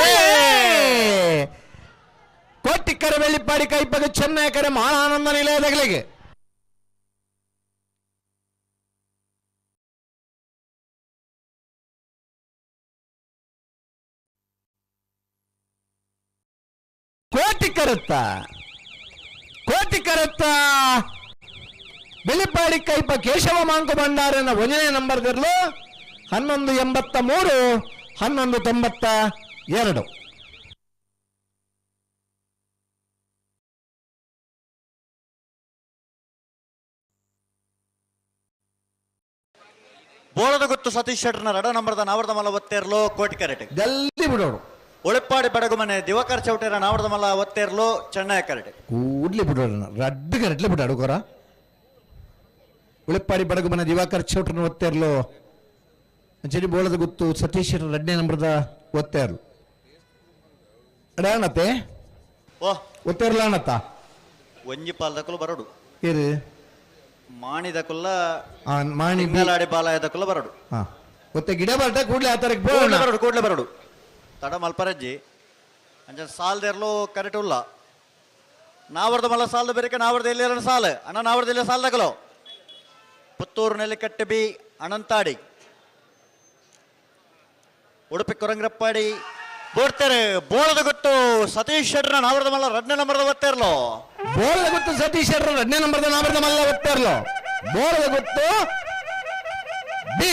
ಕೋಟಿಕ್ಕರೆ ಬೆಳ್ಳಿಪಾಡಿ ಕೈಪಗ ಚೆನ್ನೈ ಕರೆ ಮಾಳ ಆನಂದ ನಿಲಯದಗಳಿಗೆ. ಕೋಟಿ ಕರತ್ತ ಕೋಟಿ ಕರತ್ತ ಬೆಳ್ಳಿಪಾಡಿ ಕೈಪ ಕೇಶವ ಮಾಂಕು ಭಂಡಾರನ ಒಂದನೇ ನಂಬರ್ ದಿರ್ಲು 11.83 11.92. ಬೋಳದ ಗೊತ್ತು ಸತೀಶ್ ಶೆಟ್ಟರ್ನ ರಡ ನಂಬರ್ದ ನಾವರ್ದ ಮಲ್ಲ ಒತ್ತೇರ್ಲು ಕೋಟಿ ಕರೆಟ್. ಜಲ್ದಿ ಬಿಡೋಡು. ಒಳಪಾಡಿ ಬಡಗುಮನೆ ದಿವಾಕರ್ ಚೌಟೇರ ನಾವರ್ದ ಮಲ್ಲ ಒತ್ತೇರ್ಲು ಚೆನ್ನೈ ಕರೆಟ್. ಕೂಡ್ಲಿ ಬಿಡೋಣ ರಡ್ಡು ಕರೆಟ್ಲೆ ಬಿಡಾಡು ಕೊರ. ಉಳಿಪ್ಪಾಡಿ ಬಡಗುಮನೆ ದಿವಾಕರ್ ಚೌಟರ್ನ ಒತ್ತೇರ್ಲು ಅಂಚನೆ ಬೋಳದ ಗುತ್ತು ಸತೀಶ್ ಶೆಟ್ಟರ್ ರಡ್ಡನೇ ನಂಬರ್ದ ಒತ್ತೇರ್ಲು. ಅಡೆ ಅಣ್ಣತ್ತೆ? ಓ. ಒತ್ತೇರ್ಲ ಅಣ್ಣತ್ತ? ಒಂಜಿ ಪಾಲ್ದಕುಲು ಬರಡು. ಏರು? ಮಾಣಿದಕುಲ್ಲ ಮಾಣಿ ಬಿ- ತಿಂಗಳಾಡಿ ಬಾಲಾಯದಕುಲ್ಲ ಬರಡು. ಒತ್ತೆ ಗಿಡ ಬರ್ಟ ಕೂಡ್ಲೆ ಆ ತರಕ್ಕೆ ಕೂಡ್ಲೆ ಬೋಳಣ. ಬರಡು, ಕೂಡ್ಲೆ ಬರಡು. ತಡ ಮಲ್ಪರಜ್ಜಿ ಅಂಚ ಸಾಲ್ದೇರ್ಲು ಕರೆಕ್ಟ್ ಉಲ್ಲ. ನಾವರ್ದ ಮಲ್ಲ ಸಾಲ್ದ ಬೇರೆ ನಾವರ್ದ ಎಲ್ಲಿ ಸಾಲ ಅಣ್ಣ ನಾವರ್ದ ಎಲ್ಲ ಸಾಲ್ದಕಲು. ಪುತ್ತೂರು ನೆಲ್ಲಿಕಟ್ಟೆ ಬಿ ಅನಂತಾಡಿ ಉಡುಪಿ ಕೊರಂಗ್ರಪ್ಪಾಡಿ ಬೋಡ್ತಾರೆ. ಬೋಳದ ಗೊತ್ತು ಸತೀಶ್ ಶೆಟ್ಟರ್ನ ನಾವರ್ದ ಮಲ್ಲ ರಡ್ನೇ ನಂಬರ್ದ ಒತ್ತೇರ್ಲು. ಬೋಳದ ಗೊತ್ತು ಸತೀಶ್ ಶೆಟ್ಟರ್ ರಡ್ನೇ ನಂಬರ್ದ ನಾವರ್ದ ಮಲ್ಲ ಒತ್ತೇರ್ಲು. ಬೋಳದ ಗೊತ್ತು ಬಿ.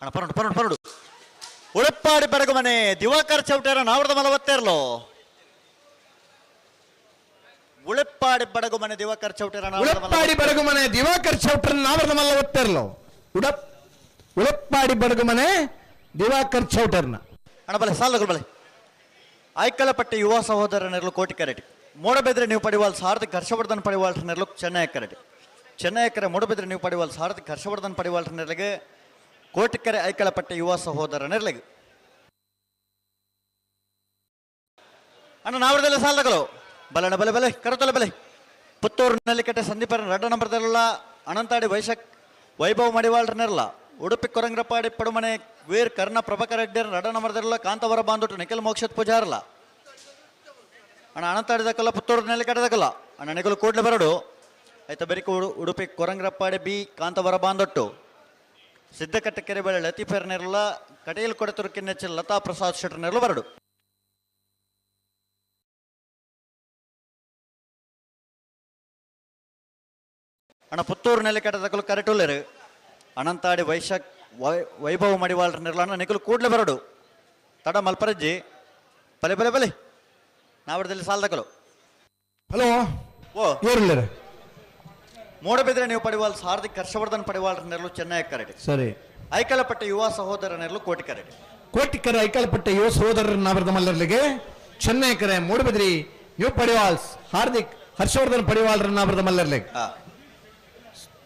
ಅಣ್ಣ ಪರಂಡು ಪರಂಡು ಪರಂಡು ಉಳಪ್ಪಾಡಿ ಬಡಗುಮನೆ ದಿವಾಕರ್ ಚೌಟೇರ ನಾವರದ ಮಲವತ್ತೇರ್ಲು ಉಳೆಪ್ಪಾಡಿ ಬಡಗುಮನೆ ದಿವಾಕರ್ ಚೌಟೇರ ಉಳಪ್ಪಾಡಿ ಬಡಗುಮನೆ ದಿವಾಕರ್ ಚೌಟರ್ ನಾವರದ ಮಲ್ಲವತ್ತೇರ್ಲು ಉಳಪ್ಪಾಡಿ ಬಡಗುಮನೆ ದಿವಾಕರ್ ಚೌಟರ್ನ ಅಣ್ಣ ಬಲೆ ಸಾಲಗಳು ಬಲೆ ಆಯ್ಕಲಪಟ್ಟೆ ಯುವ ಸಹೋದರ ನೆರಳು ಕೋಟಿ ಕರೆಟಿ ಮೂಡಬೆದ್ರೆ ನೀವು ಪಡಿವಾಲ್ ಸಾರ್ಥಕ್ ಹರ್ಷವರ್ಧನ್ ಪಡಿವಾಲ್ ನೆರಳು ಚೆನ್ನೈ ಕರೆಟಿ ಚೆನ್ನೈ ಕರೆ ಮೂಡಬೆದ್ರೆ ನೀವು ಪಡಿವಾಲ್ ಸಾರ್ಥಕ್ ಹರ್ಷವರ್ಧನ್ ಪಡಿವಾಲ್ ನೆರಳಿಗೆ ಕೋಟಿಕೆರೆ ಐಕಳಪಟ್ಟೆ ಯುವ ಸಹೋದರ ನೆರಳಿಗೆ ಅಣ್ಣ ನಾವರದಲ್ಲ ಸಾಲಗಳು ಬಲಣ ಬಲೆ ಬಲೆ ಕರತಲ ಬಲೆ ಪುತ್ತೂರಿನಲ್ಲಿ ಕಟ್ಟೆ ಸಂದೀಪರ ರಡ್ಡ ನಂಬರ್ದಲ್ಲ ಅನಂತಾಡಿ ವೈಶಾಖ್ ವೈಭವ್ ಮಡಿವಾಳ್ರ ನೆರಲ ಉಡುಪಿ ಕೊರಂಗ್ರಪಾಡಿ ಪಡುಮನೆ ವೀರ್ ಕರ್ಣ ಪ್ರಭಾಕರ್ ರೆಡ್ಡಿಯರ್ ರಡ್ಡ ನಂಬರ್ದಲ್ಲ ಕಾಂತವರ ಬಾಂಧುಟ್ಟು ನಿಖಿಲ್ ಮೋಕ್ಷತ್ ಪೂಜಾರಲ್ಲ ಅಣ್ಣ ಅನಂತಾಡಿದಕ್ಕಲ್ಲ ಪುತ್ತೂರು ನೆಲೆ ಕಟ್ಟದಕ್ಕಲ್ಲ ಅಣ್ಣ ನಿಖಿಲ್ ಕೂಡ್ಲೆ ಬರಡು ಆಯ್ತಾ ಬೆರಿಕು ಉಡುಪಿ ಕೊರಂಗ್ರಪ್ಪಾಡಿ ಬಿ ಕಾಂತವರ ಬಾಂದೊಟ್ಟು ಸಿದ್ದಕಟ್ಟೆ ಕೆರೆಬೆಳೆ ಲತೀಫರ್ ನೆರಲ ಕಟೀಲ್ ಕೊಡತೂರು ಕಿನ್ನೆಚ್ಚ ಲತಾ ಪ್ರಸಾದ್ ಶೆಟ್ಟರ್ ನೆರಳು ಬರಡು. ಅಣ್ಣ ಪುತ್ತೂರು ನೆಲೆ ಕಟ್ಟದಕ್ಕಲು ಕರೆಟುಲ್ಲೇರು ಅನಂತಾಡಿ ವೈಶಾಖ್ ವೈಭವ ಮಡಿವಾಳ್ರ ನೆರಳು ಅಣ್ಣ ನಿಖಿಲ್ ಕೂಡ್ಲೆ ಬರಡು ತಡ ಮಲ್ಪರಜ್ಜಿ ಬಲೆ ಬಲೆ ಬಲೆ ನಾವಡದಲ್ಲಿ ಸಾಲದಕಲು. ಹಲೋ ಓ ಏರ್ಲರ್ ಮೂಡಬಿದ್ರೆ ನೀವು ಪಡಿವಾಲ್ ಸಾರ್ದಿಕ್ ಹರ್ಷವರ್ಧನ್ ಪಡಿವಾಳ್ರ ನೆರಳು ಚೆನ್ನೈ ಕರೆಡಿ ಸರಿ ಐಕಲಪಟ್ಟೆ ಯುವ ಸಹೋದರ ನೆರಳು ಕೋಟಿ ಕರೆಡಿ ಕೋಟಿಕರ ಐಕಲಪಟ್ಟೆ ಯುವ ಸಹೋದರರ ನಾವರದ ಮಲ್ಲರ್ಲಿಗೆ ಚೆನ್ನೈ ಕರೆ ಮೂಡಬಿದ್ರಿ ನ್ಯೂ ಪಡಿವಾಲ್ಸ್ ಹಾರ್ದಿಕ್ ಹರ್ಷವರ್ಧನ್ ಪಡಿವಾಲ್ರ ನಾವರದ ಮಲ್ಲರ್ಲಿಗೆ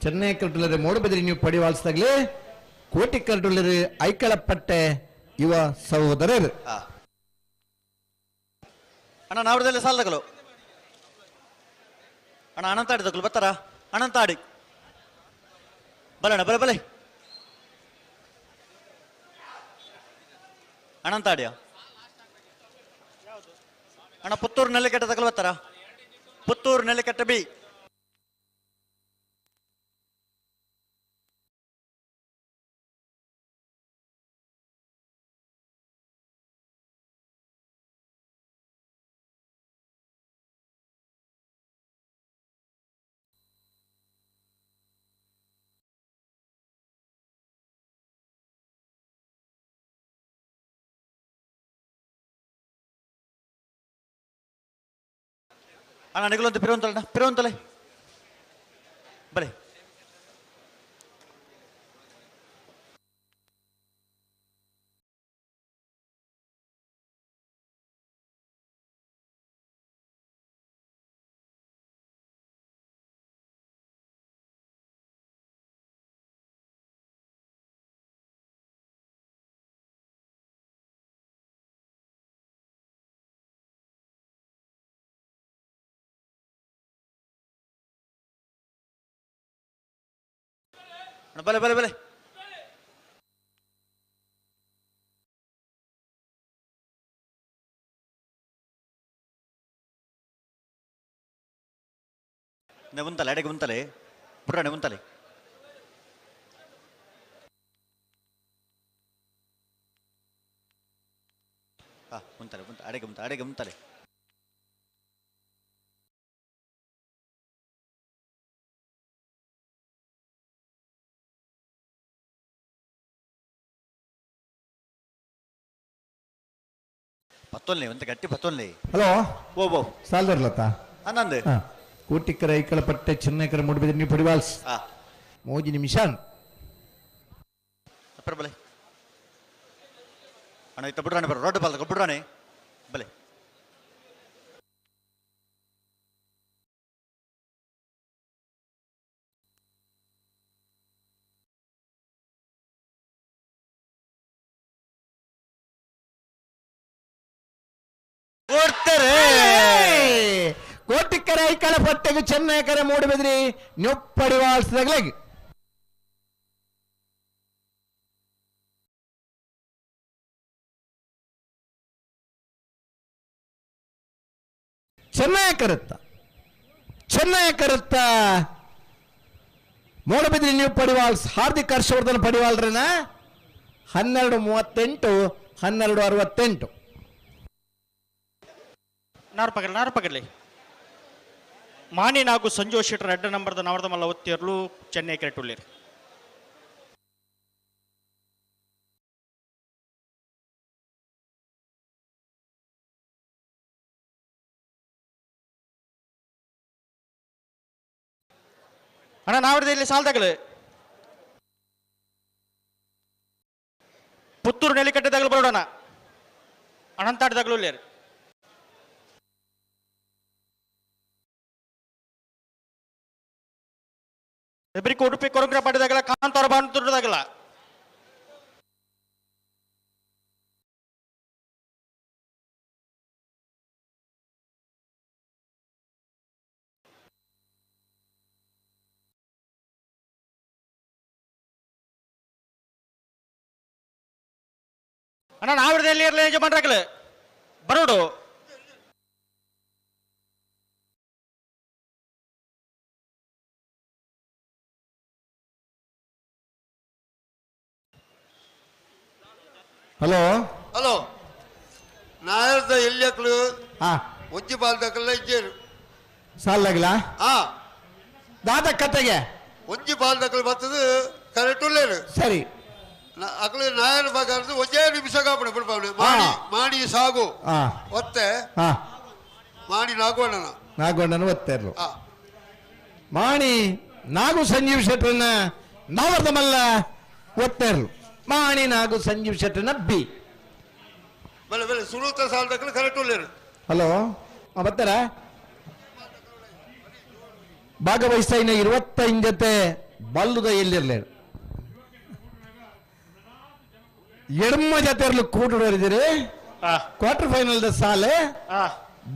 ಚೆನ್ನೈ ಕರಟುಲ್ಲರೆ ಮೂಡಬಿದ್ರಿ ನ್ಯೂ ಪಡಿವಾಲ್ಸ್ ತಗಲಿ ಕೋಟಿ ಕರಟುಲ್ಲರೆ ಐಕಲಪಟ್ಟೆ ಯುವ ಸಹೋದರರು. ಅಣ್ಣ ನಾವರದಲ್ಲಿ ಸಾಲದಕಲು ಅಣ್ಣ ಅನಂತಾಡಿ ತಗಲು ಬರ್ತಾರ ಅನಂತಾಡಿ ಬಲಣ್ಣ ಬಲೆ ಬಲೆ ಅನಂತಾಡಿಯ ಅಣ್ಣ ಪುತ್ತೂರು ನೆಲ್ಲಿಕಟ್ಟೆ ತಗಲು ಬರ್ತಾರ ಪುತ್ತೂರು ನೆಲ್ಲಿಕಟ್ಟೆ ಬಿ ಅಣ್ಣ ನಿಗಲೊಂದು ಪಿರುವಂತಲ್ಲ ಪಿರುವಂತಲೆ ಬಲೆ ಅಣ್ಣ ಬಲೆ ಬಲೆ ಬಲೆ ಉಂತಲೆ ಅಡೆಗೆ ಉಂತಲೆ ಬುಡ್ರಾಣೆ ಉಂತಲೆ ಹಾ ಉಂತಲೆ ಉಂತ ಅಡೆಗೆ ಉಂತ ಅಡೆಗೆ ಉಂತಲೆ ಪತ್ತೊಲ್ಲೆ ಒಂದು ಗಟ್ಟಿ ಪತ್ತೊಲ್ಲೆ. ಹಲೋ ಓ ಓ ಸಾಲದರ್ಲತ್ತ ಅನ್ನಂದು ಕೋಟಿಕರ ಐಕಳಪಟ್ಟೆ ಚೆನ್ನೈಕರ ಮೂಡಬಿದ್ರಿ ನ್ಯೂ ಪಡಿವಾಲ್ಸ್ ಮೋಜಿ ನಿಮಿಷ ಬಲೆ ಅಣ್ಣ ಇತ್ತ ಬಿಡ್ರಾಣೆ ಬರೋ ರೋಡ್ ಬಲ್ದ ಬಿಡ್ರಾಣೆ ಬಲೆ ಕೊಡ್ತಾರೆ ಕೋಟಿಕರ ಐಕಳಪಟ್ಟೆಗೆ ಚೆನ್ನೈಕರ ಮೂಡಬಿದ್ರಿ ನ್ಯೂ ಪಡಿವಾಲ್ಸ್ ತಗಲಾಗಿ ಚೆನ್ನೈ ಕರುತ್ತ ಚೆನ್ನೈ ಕರುತ್ತ ಮೂಡಬಿದ್ರಿ ನ್ಯೂ ಪಡಿವಾಲ್ಸ್ ಹಾರ್ದಿಕ್ ಹರ್ಷವರ್ಧನ್ ಪಡಿವಾಲ್ರನ 12:38 12:68. ನಾರು ಪಗಡ್ಲಿ ಮಾಣಿ ನಾಗು ಸಂಜೋಷ್ ಶೆಟ್ಟರ್ ಎಡ್ಡ ನಂಬರ್ದ ನವರದ ಮಲ್ಲ ಒತ್ತಿರ್ಲು ಚೆನ್ನೈ ಕ್ರಿಕೆಟ್ ಉಳ್ಳೇರು. ಅಣ್ಣ ನಾವಿರದ ಇಲ್ಲಿ ಸಾಲ್ದಾಗಲು ಪುತ್ತೂರು ನೆಲ್ಲಿಕಟ್ಟೆದಾಗಲು ಬರೋಣ ಅನಂತಾಡಿದಾಗಲೂ ಲೇರು ಎಬ್ರಿಕ್ ಉಡುಪಿ ಕೊರಂಗ್ರ ಪಡೆದಾಗಲ್ಲ ಕಾಂತಾರ ಬಾಂಧದಾಗಲ್ಲ ಅಣ್ಣ ನಾವಿರದ ಎಲ್ಲಿ ಇರಲಿ ಯಜಮಾನ್ರಾಗಲು ಬರೋಡು ಹಲೋ ಹಲೋ ನಾಯರ್ದ ಎಲ್ಲಿ ಹಾ ಒಂಜಿ ಬಾಲ್ದಕಲ್ಲ ಇಜ್ಜೇರು ಸಾಲಾಗಿಲ್ಲ ಆ ದಾದ ಕತೆಗೆ ಒಂಜಿ ಬಾಲ್ದಕಲ್ ಬರ್ತದೆ ಕರೆಕ್ಟ್ ಉಳ್ಳೇರು ಸರಿ ಅಕಲು ನಾಯರ್ ಬಾಗಾರ್ದು ಒಂದೇ ನಿಮಿಷ ಕಾಪಣ ಬಿಡ್ಪಾವಣೆ ಮಾಡಿ ಮಾಡಿ ಸಾಗು ಹಾ ಒತ್ತೆ ಹಾ ಮಾಡಿ ನಾಗೋಣ ನಾಗಗೊಂಡನ ಒತ್ತೆರ್ಲು ಆ ಮಾಣಿ ನಾಗು ಸಂಜೀವ್ ಶೆಟ್ಟರನ್ನ ನಾವರ್ದ ಮಲ್ಲ ಒತ್ತೆರ್ಲು ಮಾಣಿ ನಾಗು ಸಂಜೀವ್ ಶೆಟ್ಟರನ್ನ ಬಿ ಬಲೆ ಬಲೆ ಸುರೂತ ಸಾಲ್ದಕಲ್ ಕರೆಕ್ಟ್ ಉಳ್ಳೇರು ಹಲೋ ಬರ್ತಾರ ಭಾಗವಹಿಸ್ತಾ ಇನ್ನ 25 ಜೊತೆ ಬಲ್ಲುದ ಎಲ್ಲಿರ್ಲಿ ಎಡಮ ಜೊತೆ ಇರ್ಲು ಕೂಟು quarter final the ಸಾಲೆ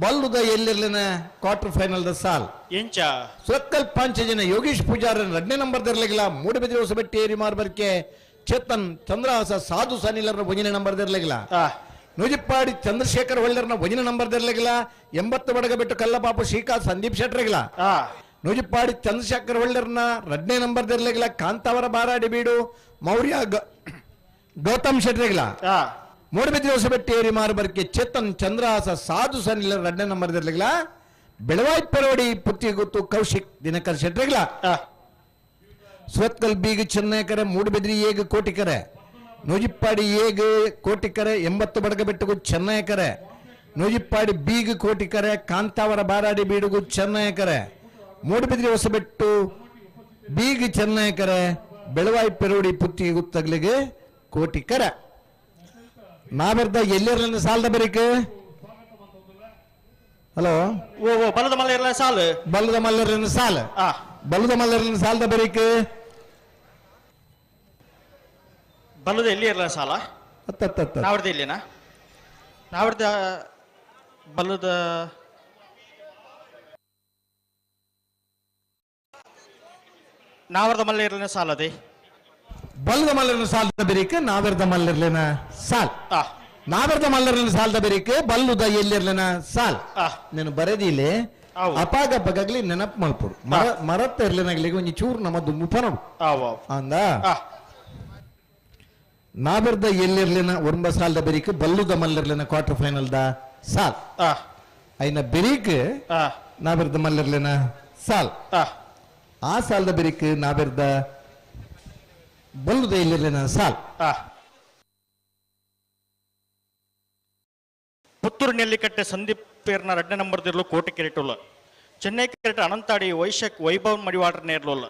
ಬಲ್ಲುದ ಎಲ್ಲಿರ್ಲಿನ quarter final the ಸಾಲ್ ಎಂಚ ಸುರತ್ಕಲ್ ಪಾಂಚಜನ ಯೋಗೀಶ್ ಪೂಜಾರನ್ ಎರಡನೇ ನಂಬರ್ ದಿರ್ಲಿಗಿಲ್ಲ ಮೂಡುಬಿದಿರೆ ಹೊಸಬೆಟ್ಟಿ ಏರಿ ಮಾರ್ಬರ್ಕೆ ಚೇತನ್ ಚಂದ್ರಹಾಸ ಸಾಧು ಸನಿಲರನ ಒಂದನೇ ನಂಬರ್ ದಿರ್ಲಿಗಿಲ್ಲ ನೂಜಿಪ್ಪಾಡಿ ಚಂದ್ರಶೇಖರ್ ಹೊಳ್ಳರ್ನ ಒಂದನೇ ನಂಬರ್ ದಿರ್ಲಿಗಿಲ್ಲ 80 ಬಡಗಬೆಟ್ಟು ಕಲ್ಲಪಾಪು ಶ್ರೀಕಾಂತ್ ಸಂದೀಪ್ ಶೆಟ್ರಿಗಿಲ್ಲ ನೂಜಿಪ್ಪಾಡಿ ಚಂದ್ರಶೇಖರ್ ಹೊಳ್ಳರ್ನ ಎರಡನೇ ನಂಬರ್ ದಿರ್ಲಿಗಿಲ್ಲ ಕಾಂತಾವರ ಬಾರಾಡಿ ಬೀಡು ಮೌರ್ಯ ಗೌತಮ್ ಶೆಟ್ರಿಗಿಲ್ಲ ಮೂಡುಬಿದಿರೆ ಹೊಸಬೆಟ್ಟಿ ಏರಿ ಮಾರ್ಬರ್ಕೆ ಚೇತನ್ ಚಂದ್ರಹಾಸ ಸಾಧು ಸನಿಲರ ಎರಡನೇ ನಂಬರ್ ದಿರ್ಲಿಗಿಲ್ಲ ಬೆಳವಾಯಿ ಪರೋಡಿ ಪುತ್ತಿಗುತ್ತು ಕೌಶಿಕ್ ದಿನಕರ್ ಶೆಟ್ರಿಗಿಲ್ಲ ಸುರತ್ಕಲ್ ಬೀಗ ಚೆನ್ನೈಕರೆ ಮೂಡುಬಿದ್ರಿ ಏಗ ಕೋಟಿಕರೆ ನೂಜಿಪ್ಪಾಡಿ ಏಗ ಕೋಟಿಕರೆ 80 ಬಡಗಬೆಟ್ಟಗು ಚೆನ್ನೈಕರೆ ನೂಜಿಪ್ಪಾಡಿ ಬೀಗ ಕೋಟಿಕರೆ ಕಾಂತಾವರ ಬಾರಾಡಿ ಬೀಡುಗು ಚೆನ್ನೈಕರೆ ಮೂಡುಬಿದ್ರಿ ಹೊಸಬೆಟ್ಟು ಬೀಗ ಚೆನ್ನೈಕರೆ ಬೆಳವಾಯಿ ಪೆರೋಡಿ ಪುತ್ತಿಗುತ್ತಗ್ಲಿಗೆ ಕೋಟಿಕರೆ ನಾವೆರ್ದ ಎಲ್ಲಿರಲಿಲ್ಲ ಸಾಲದ ಬರೀಕ್ ಹಲೋ ಓ ಓ ಬಲದ ಮಲ್ಲ ಸಾಲು ಬಲದ ಮಲ್ಲರಿನ ಸಾಲ ಬಲದ ಮಲ್ಲರಿನ ಸಾಲದ ಬರೀಕ್ ಬಲದ ಎಲ್ಲಿ ಇರಲ್ಲ ಸಾಲ ನಾವರ್ದ ಇಲ್ಲಿನಾ ನಾವರ್ದ ಬಲದ ನಾವರ್ದ ಮಲ್ಲ ಇರಲಿನ ಸಾಲ ಅದೇ ಬಲದ ಮಲ್ಲರಿನ ಸಾಲದ ಬೆರಿಕ್ ನಾವೆರ್ದ ಮಲ್ಲರ್ಲಿನ ಸಾಲ್ ನಾವೆರ್ದ ಮಲ್ಲರ್ಲಿನ ಸಾಲದ ಬೆರಿಕ್ ಬಲ್ಲುದ ಎಲ್ಲಿರ್ಲಿನ ಸಾಲ್ ನೀನು ಬರೆದಿಲ್ಲಿ ಅಪಾಗ ಪಗಾಗ್ಲಿ ನೆನಪು ಮಲ್ಪಡು ಮರತ್ತ ಇರ್ಲಿನಾಗ್ಲಿ ಒಂಜಿ ಚೂರು ನಮ್ಮ ದುಮ್ಮು ಪನೋಡು ಅಂದ ನಾವೆರ್ದ ಎಲ್ಲಿರ್ಲಿನ ಒರ್ಂಬ ಸಾಲದ ಬೆರಿಕ್ ಬಲ್ಲುದ ಮಲ್ಲರ್ಲಿನ quarter final the ಸಾಲ್ ಐನ ಬೆರಿಕ್ ನಾವೆರ್ದ ಮಲ್ಲರ್ಲಿನ ಸಾಲ್ ಆ ಸಾಲದ ಬೆರಿಕ್ ನಾವೆರ್ದ ಬಲ್ಲುದ ಎಲ್ಲಿರ್ಲಿನ ಸಾಲ್ ಪುತ್ತೂರು ನೆಲ್ಲಿಕಟ್ಟೆ ಸಂದೀಪ್ ಪೇರ್ನ ಎರಡನೇ ನಂಬರ್ ದಿರ್ಲು ಕೋಟೆ ಕೆರೆಟುಲ್ಲ ಚೆನ್ನೈ ಕೆರೆಟ ಅನಂತಾಡಿ ವೈಶಕ್ ವೈಭವ್ ಮಡಿವಾಡ್ರ ನೇರ್ಲುಲ್ಲ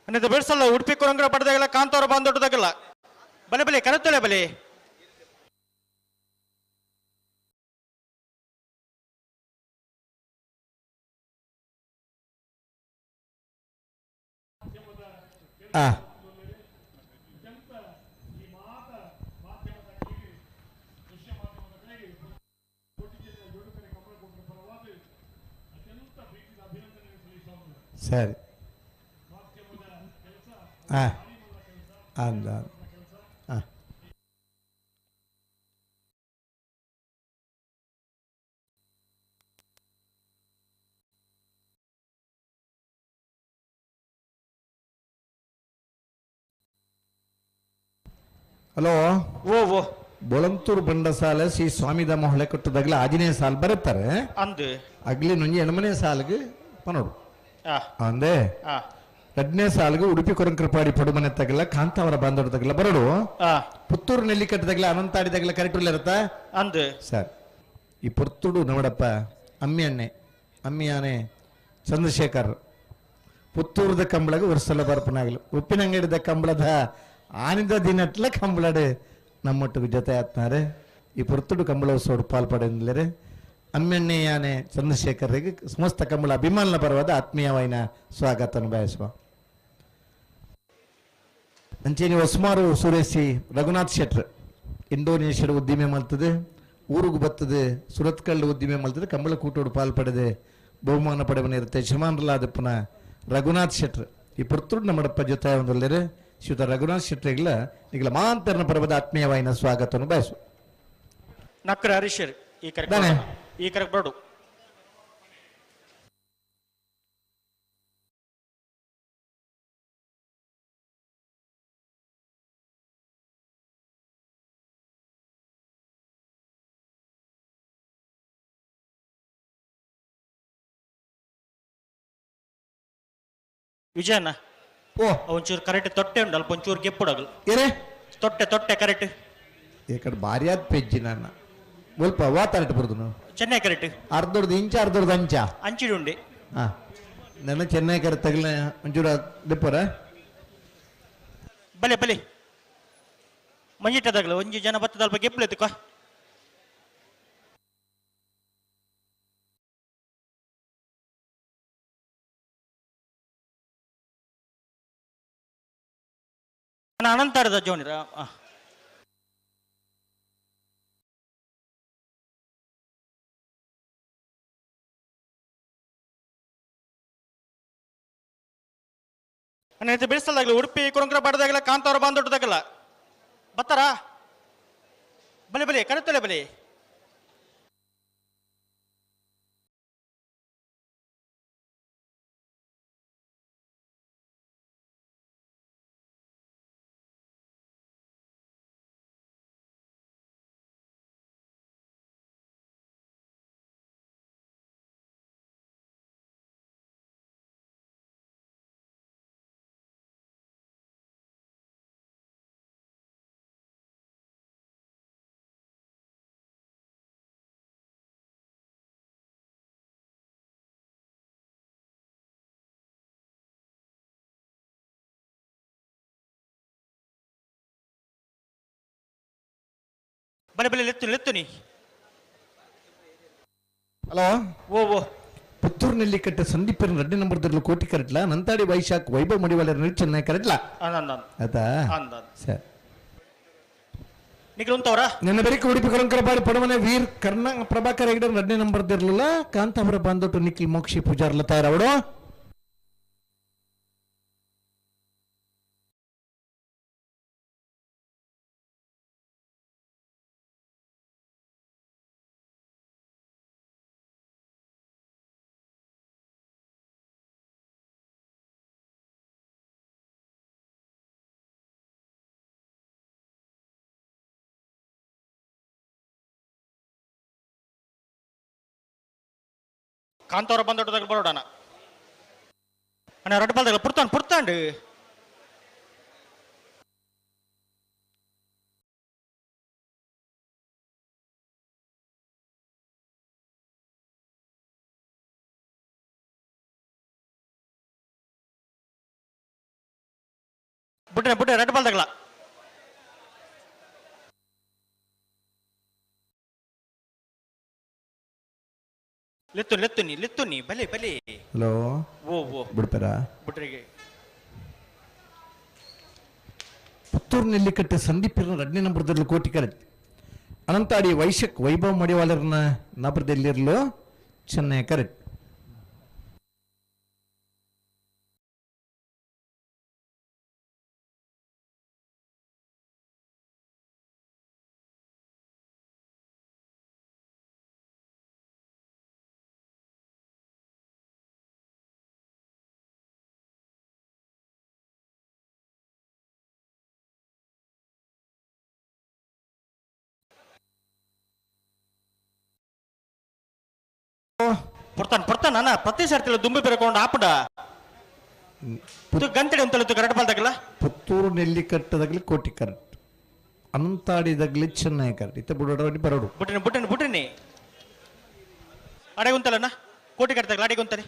ಅನ್ನದ ಬೆಳ್ಸಲ್ಲ ಉಡುಪಿ ಕೊರಂಗ್ರ ಪಡೆದಾಗಲ್ಲ ಕಾಂತಾವರ ಬಾಂದೊಡ್ಡದಾಗಲ್ಲ ಬಲೆ ಬಲೆ ಕರೆತಲೆ ಬಲೆ ಆ ಸರಿ ಹಾಂ ಅಂದ ಹಾಂ ಹಲೋ ಓ ಓ ಬೊಳಂತೂರು ಬಂಡಸಾಲ ಶ್ರೀ ಸ್ವಾಮಿಧಾಮ ಹೊಳೆ ಕೊಟ್ಟದಾಗಲೇ ಆಜನೇ ಸಾಲ್ ಬರುತ್ತಾರೆ ಅಂದು ಅಗ್ಲಿ ನುಂಜಿ ಎಣಮನೆ ಸಾಲ್ಗೆ ಪನೋಡು ಅಂದೆ ಎರಡನೇ ಸಾಲ್ಗೆ ಉಡುಪಿ ಕೊರಂಕರಪಾಡಿ ಪಡುಮನೆ ತಗಲ ಕಾಂತಾವರ ಬಾಂಧವ್ರ ತಗಲ ಬರಡು ಪುತ್ತೂರು ನೆಲ್ಲಿಕಟ್ಟದಾಗಲ ಅನಂತಾಡಿದಾಗಲ ಕರೆಕ್ಟ್ ಇರುತ್ತಾ ಅಂದು ಸರ್ ಈ ಪುತ್ತೂರು ನೋಡಪ್ಪ ಅಮ್ಮಿ ಅಣ್ಣೆ ಅಮ್ಮಿಯಾನೆ ಚಂದ್ರಶೇಖರ್ ಪುತ್ತೂರದ ಕಂಬಳಗ ವರ್ಷಲ ಬರ್ಪನಾಗಲು ಉಪ್ಪಿನಂಗಡಿದ ಕಂಬಳದ ಆನಿದ ದಿನಟ್ಲ ಕಂಬಳಡು ನಮ್ಮೊಟ್ಟಿಗೆ ಜೊತೆ ಆತ್ನಾರೆ ಈ ಪುರ್ತುಡು ಕಂಬಳ ಉತ್ಸವ ಪಾಲ್ಪಡೆಂದರೆ ಅಮ್ಮೆಣ್ಣೆಯಾನೆ ಚಂದ್ರಶೇಖರ್ಗೆ ಸಮಸ್ತ ಕಂಬಳ ಅಭಿಮಾನ ಪರವಾದ ಆತ್ಮೀಯವಾಯಿನ ಸ್ವಾಗತವನ್ನು ಬಯಸುವ. ಅಂಚೆನಿ ಹೊಸ್ಮಾರು ಸುರೇಸಿ ರಘುನಾಥ್ ಶೆಟ್ರ್ ಇಂಡೋನೇಷ್ಯಾದ ಉದ್ದಿಮೆ ಮಲ್ತದೆ ಊರುಗು ಬರ್ತದೆ ಸುರತ್ಕಲ್ ಉದ್ದಿಮೆ ಮಲ್ತದೆ ಕಂಬಳ ಕೂಟೋಡು ಪಾಲ್ಪಡೆದೆ ಬಹುಮಾನ ಪಡೆವನಿರುತ್ತೆ ಯಜಮಾನರಲಾದ ಪುನಃ ರಘುನಾಥ್ ಶೆಟ್ರ್ ಈ ಪುರ್ತುಡು ನಮ್ಮಡಪ್ಪ ಜೊತೆ ಒಂದೊಳ್ಳೆರೆ ಶ್ರೀಯುತ ರಘುನಾಥ್ ಶೆಟ್ರಿಗಳ ಈಗಲ ಮಾಂತರನ ಪರ್ವದ ಆತ್ಮೀಯವಾಯಿನ ಸ್ವಾಗತವನ್ನು ಬಯಸು. ನಕ್ರ ಹರೀಶರ್ ಈ ಕರೆಕ್ಟ್ ದಾನೆ. ಈ ಕರೆಕ್ಟ್ ಬರಡು. ವಿಜಯಣ್ಣ ಓ ಒಂಚೂರು ಕರೆಕ್ಟ್ ತೊಟ್ಟೆ ಉಂಟು ಅಲ್ಪ ಒಂಚೂರು ಗೆಪ್ಪುಡಗಲು ಏನೇ ತೊಟ್ಟೆ ತೊಟ್ಟೆ ಕರೆಕ್ಟ್ ಈ ಕಡೆ ಭಾರಿ ಆದ ಪೆಜ್ಜಿ ನನ್ನ ಒಲ್ಪ ವಾತಾರಟ್ ಬರುದು ಚೆನ್ನೈ ಕರೆಕ್ಟ್ ಅರ್ಧರ್ದು ಇಂಚ ಅರ್ಧರ್ದು ಅಂಚ ಅಂಚಿಡು ಉಂಡೆ. ಹಾ ನನ್ನ ಚೆನ್ನೈ ಕರೆ ತಗಲ ಒಂಚೂರು ದಿಪ್ಪರ ಬಲೆ ಬಲೆ ಮಂಜಿಟ್ಟದಾಗಲ ಒಂಜಿ ಜನ ಬತ್ತದ ಅಲ್ಪ ಗೆಪ್ಪುಲೆತ್ತುಕ ಅನಂತಾರದ ಜೋನಿರ. ಅಣ್ಣ ಬೆಳೆಸಲಾಗಲಿ ಉಡುಪಿ ಕುರಂಕರ ಬಾಡದಾಗಲ್ಲ ಕಾಂತಾರ ಬಾಂದೊಡ್ಡದಾಗಲ್ಲ ಬತ್ತಾರಾ ಬಲೆ ಬಲೆ ಕರೆತಲೆ ಬಲೆ ಬಲೆ ಬಲೆ ಲೆತ್ತು ಲೆತ್ತು ನೀ. ಹಲೋ ಓ ಓ ಪುತ್ತೂರು ನೆಲ್ಲಿಕಟ್ಟೆ ಸಂದೀಪನ ರೆಡ್ಡಿ ನಂಬರ್ ದರ್ಲು ಕೋಟಿ ಕರೆಟ್ಲ ನಂತಾಡಿ ವೈಶಾಖ್ ವೈಭವ್ ಮಡಿವಾಳ ಚೆನ್ನೈ ಕರೆಟ್ಲ ಆಯ್ತಾ ಸರಿ ನಿಖಿಲ್ ಉಂತವ್ರ ನಿನ್ನ ಬೆರಿಕೆ ಉಡುಪಿ ಕರಂಕರ ಬಾಡಿ ಪಡಮನೆ ವೀರ್ ಕರ್ಣ ಪ್ರಭಾಕರ್ ಹೆಗಡೆ ರೆಡ್ಡಿ ನಂಬರ್ ದಿರ್ಲಿಲ್ಲ ಕಾಂತಾಪುರ ಬಂದೊಟ್ಟು ನಿಖಿಲ್ ಮೋಕ್ಷಿ ಪೂಜಾರ್ಲ ತಯಾರವಡು. ಕಾಂತಾವರ ಬಂದೊಡ್ಡದಾಗ ಬರೋಡಣ ಅಣ್ಣ ರೊಡ್ಡ ಬಾಲ್ದಾಗ ಪುರ್ತಾಂಡ್ ಪುರ್ತಾಂಡ್ ಬುಡ್ರೆ ಬುಡ್ರೆ ರೊಡ್ಡ ಬಾಲ್ದಾಗಲ ಲೆತ್ತು ಲೆತ್ತುನಿ ಲೆತ್ತುನಿ ಬಲೆ ಬಲೆ. ಹಲೋ ಓ ಓ ಬಿಡ್ತಾರಾ ಬಿಟ್ರಿಗೆ ಪುತ್ತೂರು ನೆಲ್ಲಿಕಟ್ಟೆ ಸಂದೀಪನ ರೆಡ್ಡಿ ನಂಬರ್ದಲ್ಲಿ ಕೋಟಿ ಕರೆಕ್ಟ್ ಅನಂತಾಡಿ ವೈಶಕ್ ವೈಭವ್ ಮಡಿವಾಳರನ್ನ ನಬರದಲ್ಲಿರಲು ಚೆನ್ನೈ ಕರೆಕ್ಟ್. ಪುರ್ತಾನ್ ಪುರ್ತಾನ್ ಅಣ್ಣ ಪ್ರತಿ ಸರ್ತಿಲ ದುಂಬಿ ಬೆರಕೊಂಡು ಆಪುಡ ಗಂಟೆ ಅಂತ ಕರೆಕ್ಟ್ ಬಾಲ್ದಾಗಲ್ಲ. ಪುತ್ತೂರು ನೆಲ್ಲಿಕಟ್ಟದಾಗಲಿ ಕೋಟಿ ಕರೆಕ್ಟ್ ಅನಂತಾಡಿದಾಗಲಿ ಚೆನ್ನೈ ಕರೆಕ್ಟ್ ಇತ್ತ ಬುಡೋಡಿ ಬರೋಡು ಬುಟ್ಟಿನಿ ಬುಟ್ಟಿನಿ ಬುಟ್ಟಿನಿ ಅಡೆ ಉಂತಲಣ್ಣ. ಕೋಟಿ ಕಟ್ತಾಗ ಲಾಡಿಗೆ ಅಂತಾರೆ.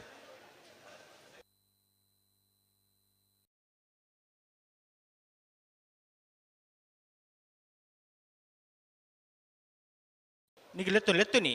ನೀಗ ಲೆತ್ತು ಲೆತ್ತು ನೀ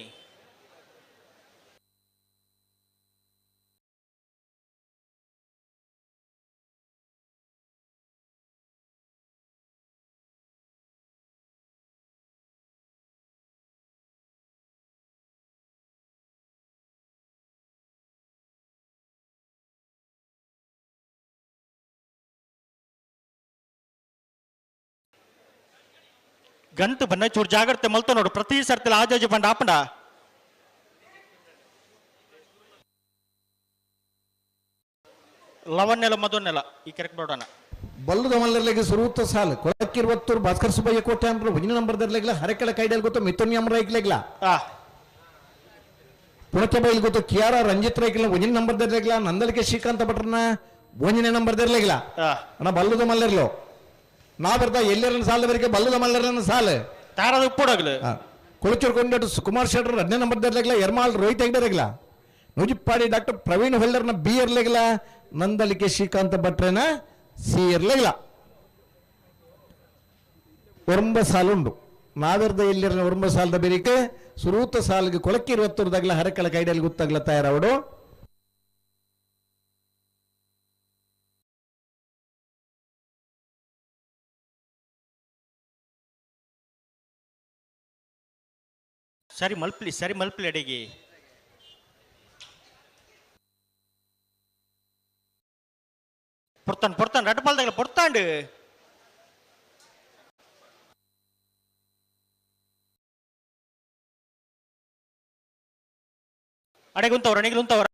ಗಂಟು ಬನ್ನ ಚೂರು ಜಾಗ್ರತೆ ಮಲ್ತು ನೋಡು. ಪ್ರತಿ ಸರ್ತಿಲ ಆಜಾಜಿ ಬಂಡ ಆಪಂಡ ಲವನ್ನೆಲ್ಲ ಮಧುನೆಲ್ಲ ಈ ಕರೆಕ್ಟ್ ನೋಡೋಣ. ಬಲ್ಲದ ಮಲ್ಲರ್ಲೆಗೆ ಸುರೂತ ಸಾಲು ಕೊಳಕ್ಕಿರುವತ್ತೂರು ಭಾಸ್ಕರ್ ಸುಬ್ಬಯ್ಯ ಕೋಟೆ ಅಂದ್ರೆ ಒಂದಿನ ನಂಬರ್ ದರ್ಲೆಗ್ಲ ಹರಕಳ ಕೈಡಲ್ ಗೊತ್ತು ಮಿಥುನ್ ಎಂ ರೈಕ್ಲೆಗ್ಲ ಪುಣಚ ಬೈಲ್ ಗೊತ್ತು ಕಿಯಾರ ರಂಜಿತ್ ರೈಕ್ಲ ಒಂದಿನ ನಂಬರ್ ದರ್ಲೆಗ್ಲ ನಂದಲಿಕೆ ಶ್ರೀಕಾಂತ ಭಟ್ರನ ಒಂದಿನ ನಂಬರ್ ದರ್ಲೆಗ್ಲ ಅಣ್ಣ ಬಲ್ಲದ ಮಲ್ಲರ್ಲೋ ನಾ ಬರ್ತಾ ಎಲ್ಲರನ್ನ ಸಾಲದವರೆಗೆ ಬಲ್ಲದ ಮಲ್ಲರನ್ನ ಸಾಲು ತಾರದ ಉಪ್ಪುಡಗ್ಲು ಕೊಳಚೂರು ಕೊಂಡಾಟ ಸುಕುಮಾರ್ ಶೆಟ್ಟರ್ 2ನೇ ನಂಬರ್ ದರ್ಲೆಗ್ಲ ಎರ್ಮಾಲ್ ರೋಹಿತ್ ಹೆಗ್ಡರೆಗ್ಲ ನೂಜಿಪ್ಪಾಡಿ ಡಾಕ್ಟರ್ ಪ್ರವೀಣ್ ಹೊಲ್ಲರ್ನ ಬಿ ಇರ್ಲೆಗ್ಲ ನಂದಲಿಕೆ ಶ್ರೀಕಾಂತ ಭಟ್ರನ ಸಿ ಇರ್ಲೆಗ್ಲ ಒರಂಬ ಸಾಲುಂಡು ನಾವೆರ್ದ ಎಲ್ಲಿರನ ಒರಂಬ ಸಾಲದ ಬೆರಿಕೆ ಸುರೂತ ಸಾಲಿಗೆ ಕೊಳಕ್ಕಿರುವತ್ತೂರ್ದಾಗ್ಲ ಹರಕಳ ಕೈಡಲ್ಲಿ ಗೊತ್ತಾಗ್ಲ ತಯಾರವಡು. ಸರಿ ಮಲ್ಪ್ಲಿ ಸರಿ ಮಲ್ಪ್ಲಿ ಅಡಿಗೆ ಪೊರ್ತಾನ್ ಪೊರ್ತಾನ್ ರಡ್ಪಾಲ್ದಾಗಲ ಪೊರ್ತಾಂಡು ಅಡೆಗೆ ಉಂತವ್ರ ಅಣಿಗೆ ಉಂತವ್ರ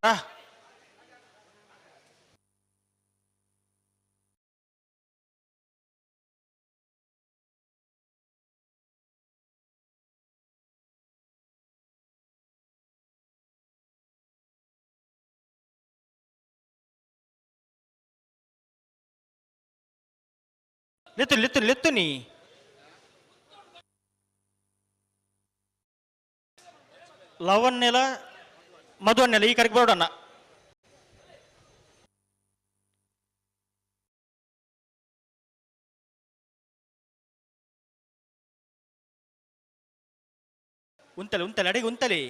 ಲೆತ್ತು ಲೆತ್ತು ಲೆತ್ತು ನೀ ಲವನ್ನೆಲ ಮಧುವನ್ನೆಲ ಈ ಕರೆಗೆ ಬರೋಣ. ಉಂತಲೆ ಉಂತಲೆ ಅಡಿಗೆ ಉಂತಲೆ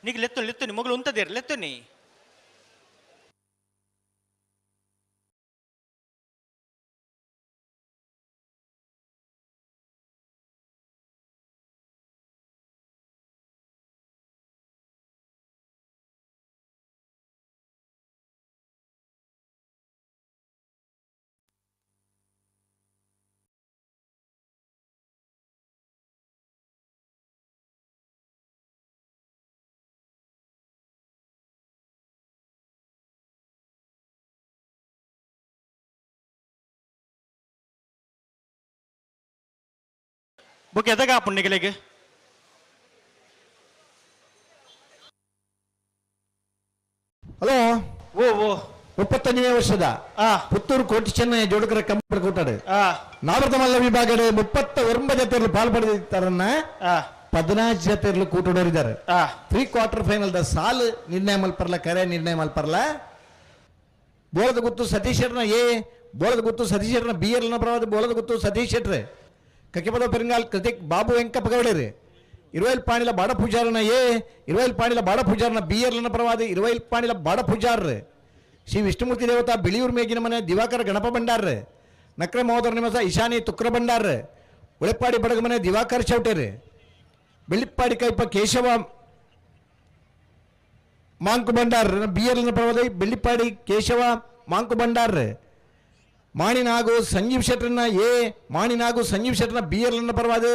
ನೀಗ ಲೆತ್ತು ಲೆತ್ತು ನಿ ಮಗಳು ಉಂತದೇರ್ ಲೆತ್ತು ನೀ ಬುಕ್ ಎದಾಗ ಪುಣ್ಣಿಗಳಿಗೆ ಹಲೋ ಓ ಓ 35ನೇ ವರ್ಷದ ಪುತ್ತೂರು ಕೋಟಿ ಚೆನ್ನೈ ಜೋಡಕರ ಕಂಬಳ ಕೂಟಾಡು ನಾವರ್ಧಮಲ್ಲ ವಿಭಾಗದ 39 ಜೊತೆಯಲ್ಲಿ ಪಾಲ್ಪಡೆದಿದ್ದಾರನ್ನ 14 ಜೊತೆಯಲ್ಲಿ ಕೂಟಡೋರಿದ್ದಾರೆ. Pre quarter final the ಸಾಲು ನಿರ್ಣಯ ಮಲ್ಪರ್ಲ ಕರೆ ನಿರ್ಣಯ ಮಲ್ಪರ್ಲ ಬೋಳದ ಗುತ್ತು ಸತೀಶ್ ಶೆಟ್ರನ ಎ ಬೋಳದ ಗುತ್ತು ಸತೀಶ್ ಶೆಟ್ರನ ಬಿ ಎಲ್ ಪ್ರವಾದ ಬೋಳದ ಗುತ್ತು ಸತೀಶ್ ಶೆಟ್ರೆ ಕಕ್ಕಿಪದ ಪೆರಿಂಗಾಲ್ ಕೃತಿಕ್ ಬಾಬು ವೆಂಕಪ್ಪ ಗೌಡರಿ ಇರುವೈಲ್ ಪಾಣಿಲ ಬಾಡ ಪೂಜಾರನ ಎ ಇರುವೈಲ್ ಪಾಣಿಲ ಬಾಡ ಪೂಜಾರನ ಬಿ ಎಲ್ ಪ್ರವಾದ ಇರುವೈಲ್ ಪಾಣಿಲ ಬಾಡ ಪೂಜಾರ್ರೆ ಶ್ರೀ ವಿಷ್ಣುಮೂರ್ತಿ ದೇವತಾ ಬಿಳಿಯೂರು ಮೇಗಿನ ಮನೆ ದಿವಾಕರ ಗಣಪ ಭಂಡಾರ್ರೆ ನಕ್ರೆ ಮಹೋದರ ನಿವಾಸ ಈಶಾನಿ ತುಕ್ರ ಭಂಡಾರ್ರೆ ಉಳೆಪ್ಪಾಡಿ ಬಡಗ ಮನೆ Diwakar ಚೌಟೇರಿ Bellippady ಕೈಪ Keshava Monk Bhandar B L ಪ್ರವಾದ Bellippady Keshava Monk ಭಂಡಾರ್ರೆ ಮಾಣಿನಾಗು Sanjeev ಶೆಟ್ರನ್ನ ಎ ಮಾಣಿನಾಗು ಸಂಜೀವ್ ಶೆಟ್ರನ್ನ ಬಿ ಎಲ್ ಪರವಾದ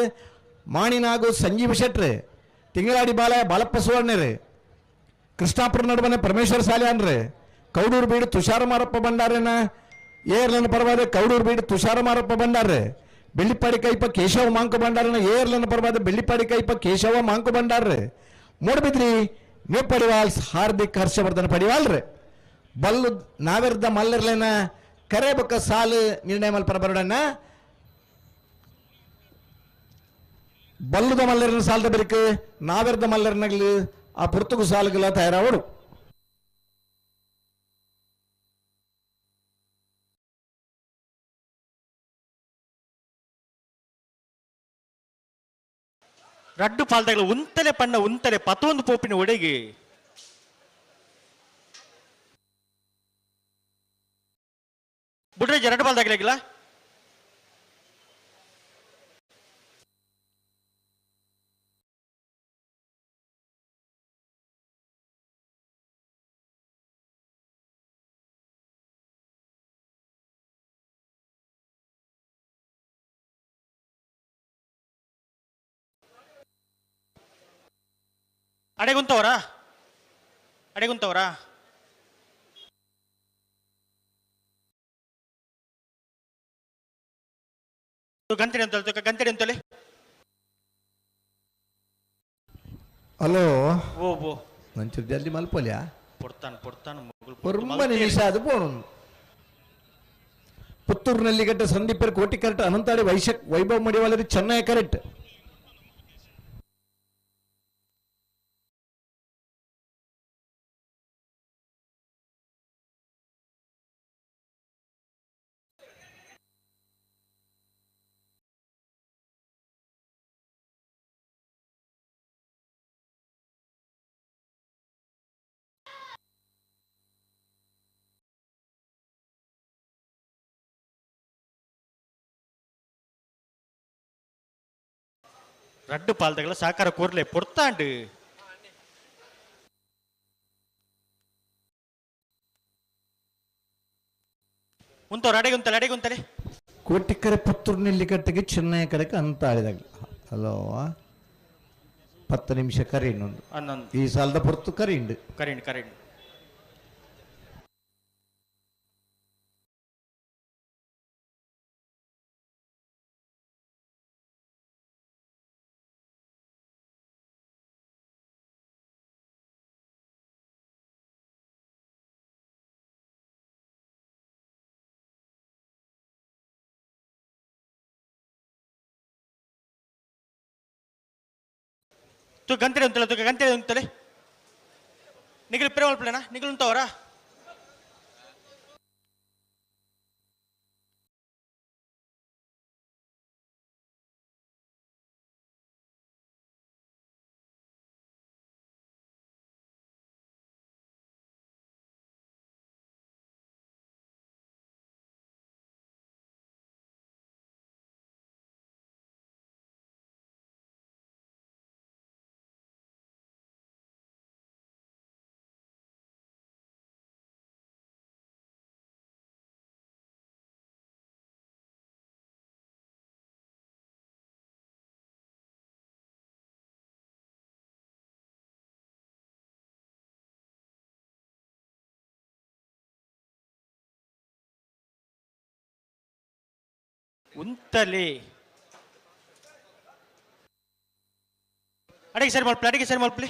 ಮಾಣಿನಾಗು ಸಂಜೀವ್ ಶೆಟ್ರೆ ತಿಂಗಳಾಡಿ ಬಾಲ ಬಾಲಪ್ಪ ಸುವರ್ಣರೇ ಕೃಷ್ಣಾಪುರ ನಡುವನೆ ಪರಮೇಶ್ವರ ಸಾಲ್ಯಾನ್ರೆ ಕೌಡೂರು ಬೀಡು ತುಷಾರ ಮಾರಪ್ಪ ಭಂಡಾರೇನ ಏರ್ಲನ ಪರವಾದ ಕೌಡೂರು ಬೀಡು ತುಷಾರ ಮಾರಪ್ಪ ಭಂಡಾರ್ರೆ ಬೆಳ್ಳಿಪ್ಪಾಡಿ ಕೈಪ ಕೇಶವ ಮಾಂಕು ಭಂಡಾರನ ಏರ್ಲನ ಪರವಾದ ಬೆಳ್ಳಿಪ್ಪಾಡಿ ಕೈಪ ಕೇಶವ ಮಾಂಕು ಭಂಡಾರ್ರೆ ಮೂಡಬಿದ್ರಿ ನ್ಯೂ ಪಡಿವಾಲ್ಸ್ ಹಾರ್ದಿಕ್ ಹರ್ಷವರ್ಧನ ಪಡಿವಾಲ್ರೆ ಬಲ್ಲು ನಾವೆರ್ದ ಮಲ್ಲರ್ಲೇನ ಕರೆ ಬೊಕ್ಕ ಸಾಲು ನಿರ್ಣಯ ಮಲ್ಪರ ಬರೋಡಣ್ಣ ಬಲ್ಲುದ ಮಲ್ಲರನ ಸಾಲದ ಬೆರಕು ನಾವೆರ್ದ ಮಲ್ಲರನಗ್ಲು ಆ ಪುರ್ತುಗು ಸಾಲುಗಳ ತಯಾರಾವಡು ರಡ್ಡು ಪಾಲ್ದಾಗಲ ಉಂತಲೆ ಪಣ್ಣ ಉಂತಲೆ ಪತೊಂದು ಪೋಪಿನ ಒಡೆಗೆ ಬುಡ್ರೇಜ್ ರಡ್ಡು ಪಾಲ್ದಾಗಲಿಲ್ಲ ಅಡೆಗುಂತವರಾ ಅಡೆಗುಂತವರಾ ಗಂಟೆ ಅಂತ ಗಂಟೆ ಅಂತಲೇ ಹಲೋ ಓ ಓ ನಂಚೂರು ಜಲ್ದಿ ಮಲ್ಪೊಲ್ಯಾ ಪೊಡ್ತಾನ ಪೊಡ್ತಾನ ಮಗಳು ಒರ್ಮ ನಿಮಿಷ ಅದು ಪೋಣು ಪುತ್ತೂರು ನೆಲ್ಲಿಗಟ್ಟೆ ಸಂದೀಪರ್ ಕೋಟಿ ಕರೆಕ್ಟ್ ಅನಂತಾಡಿ ವೈಶಕ್ ವೈಭವ್ ಮಡಿವಾಲರಿ ಚೆನ್ನೈ ಕರೆಕ್ಟ್ ರಡ್ಡು ಪಾಲ್ದಗಳ ಸಾಕಾರ ಕೂರ್ಲೆ ಪೊಡ್ತಾಂಡು ಉಂತವ್ರು ಅಡೆಗುಂತಲೆ ಅಡೆಗುಂತಲೆ ಕೋಟಿಕರೆ ಪುತ್ತೂರು ನೆಲ್ಲಿಕಟ್ಟೆಗೆ ಚೆನ್ನೈ ಕಡೆಗೆ ಅಂತ ಆಡಿದಾಗ ಹಲೋ 10 ನಿಮಿಷ ಕರೆ ಇನ್ನೊಂದು 11 ಈ ಸಾಲದ ಪೊರ್ತು ಕರೆ ಇಂಡು ಕರೆಂಡ್ ಕರೆಂಡ್ ತು ಗಂಟೆ ಉಂತಲೆ ತು ಗಂಟೆ ಉಂತಲೆ ನಿಗಲು ಪ್ರೇಮ ಪ್ಲೇನಾ ನಿಗಲು ಉಂತವರಾ ಉಂತಲೆ ಅಡಿಗೆ ಸರಿ ಮಲ್ಪಲಿ ಅಡಿಗೆ ಸರಿ ಮಲ್ಪಲಿ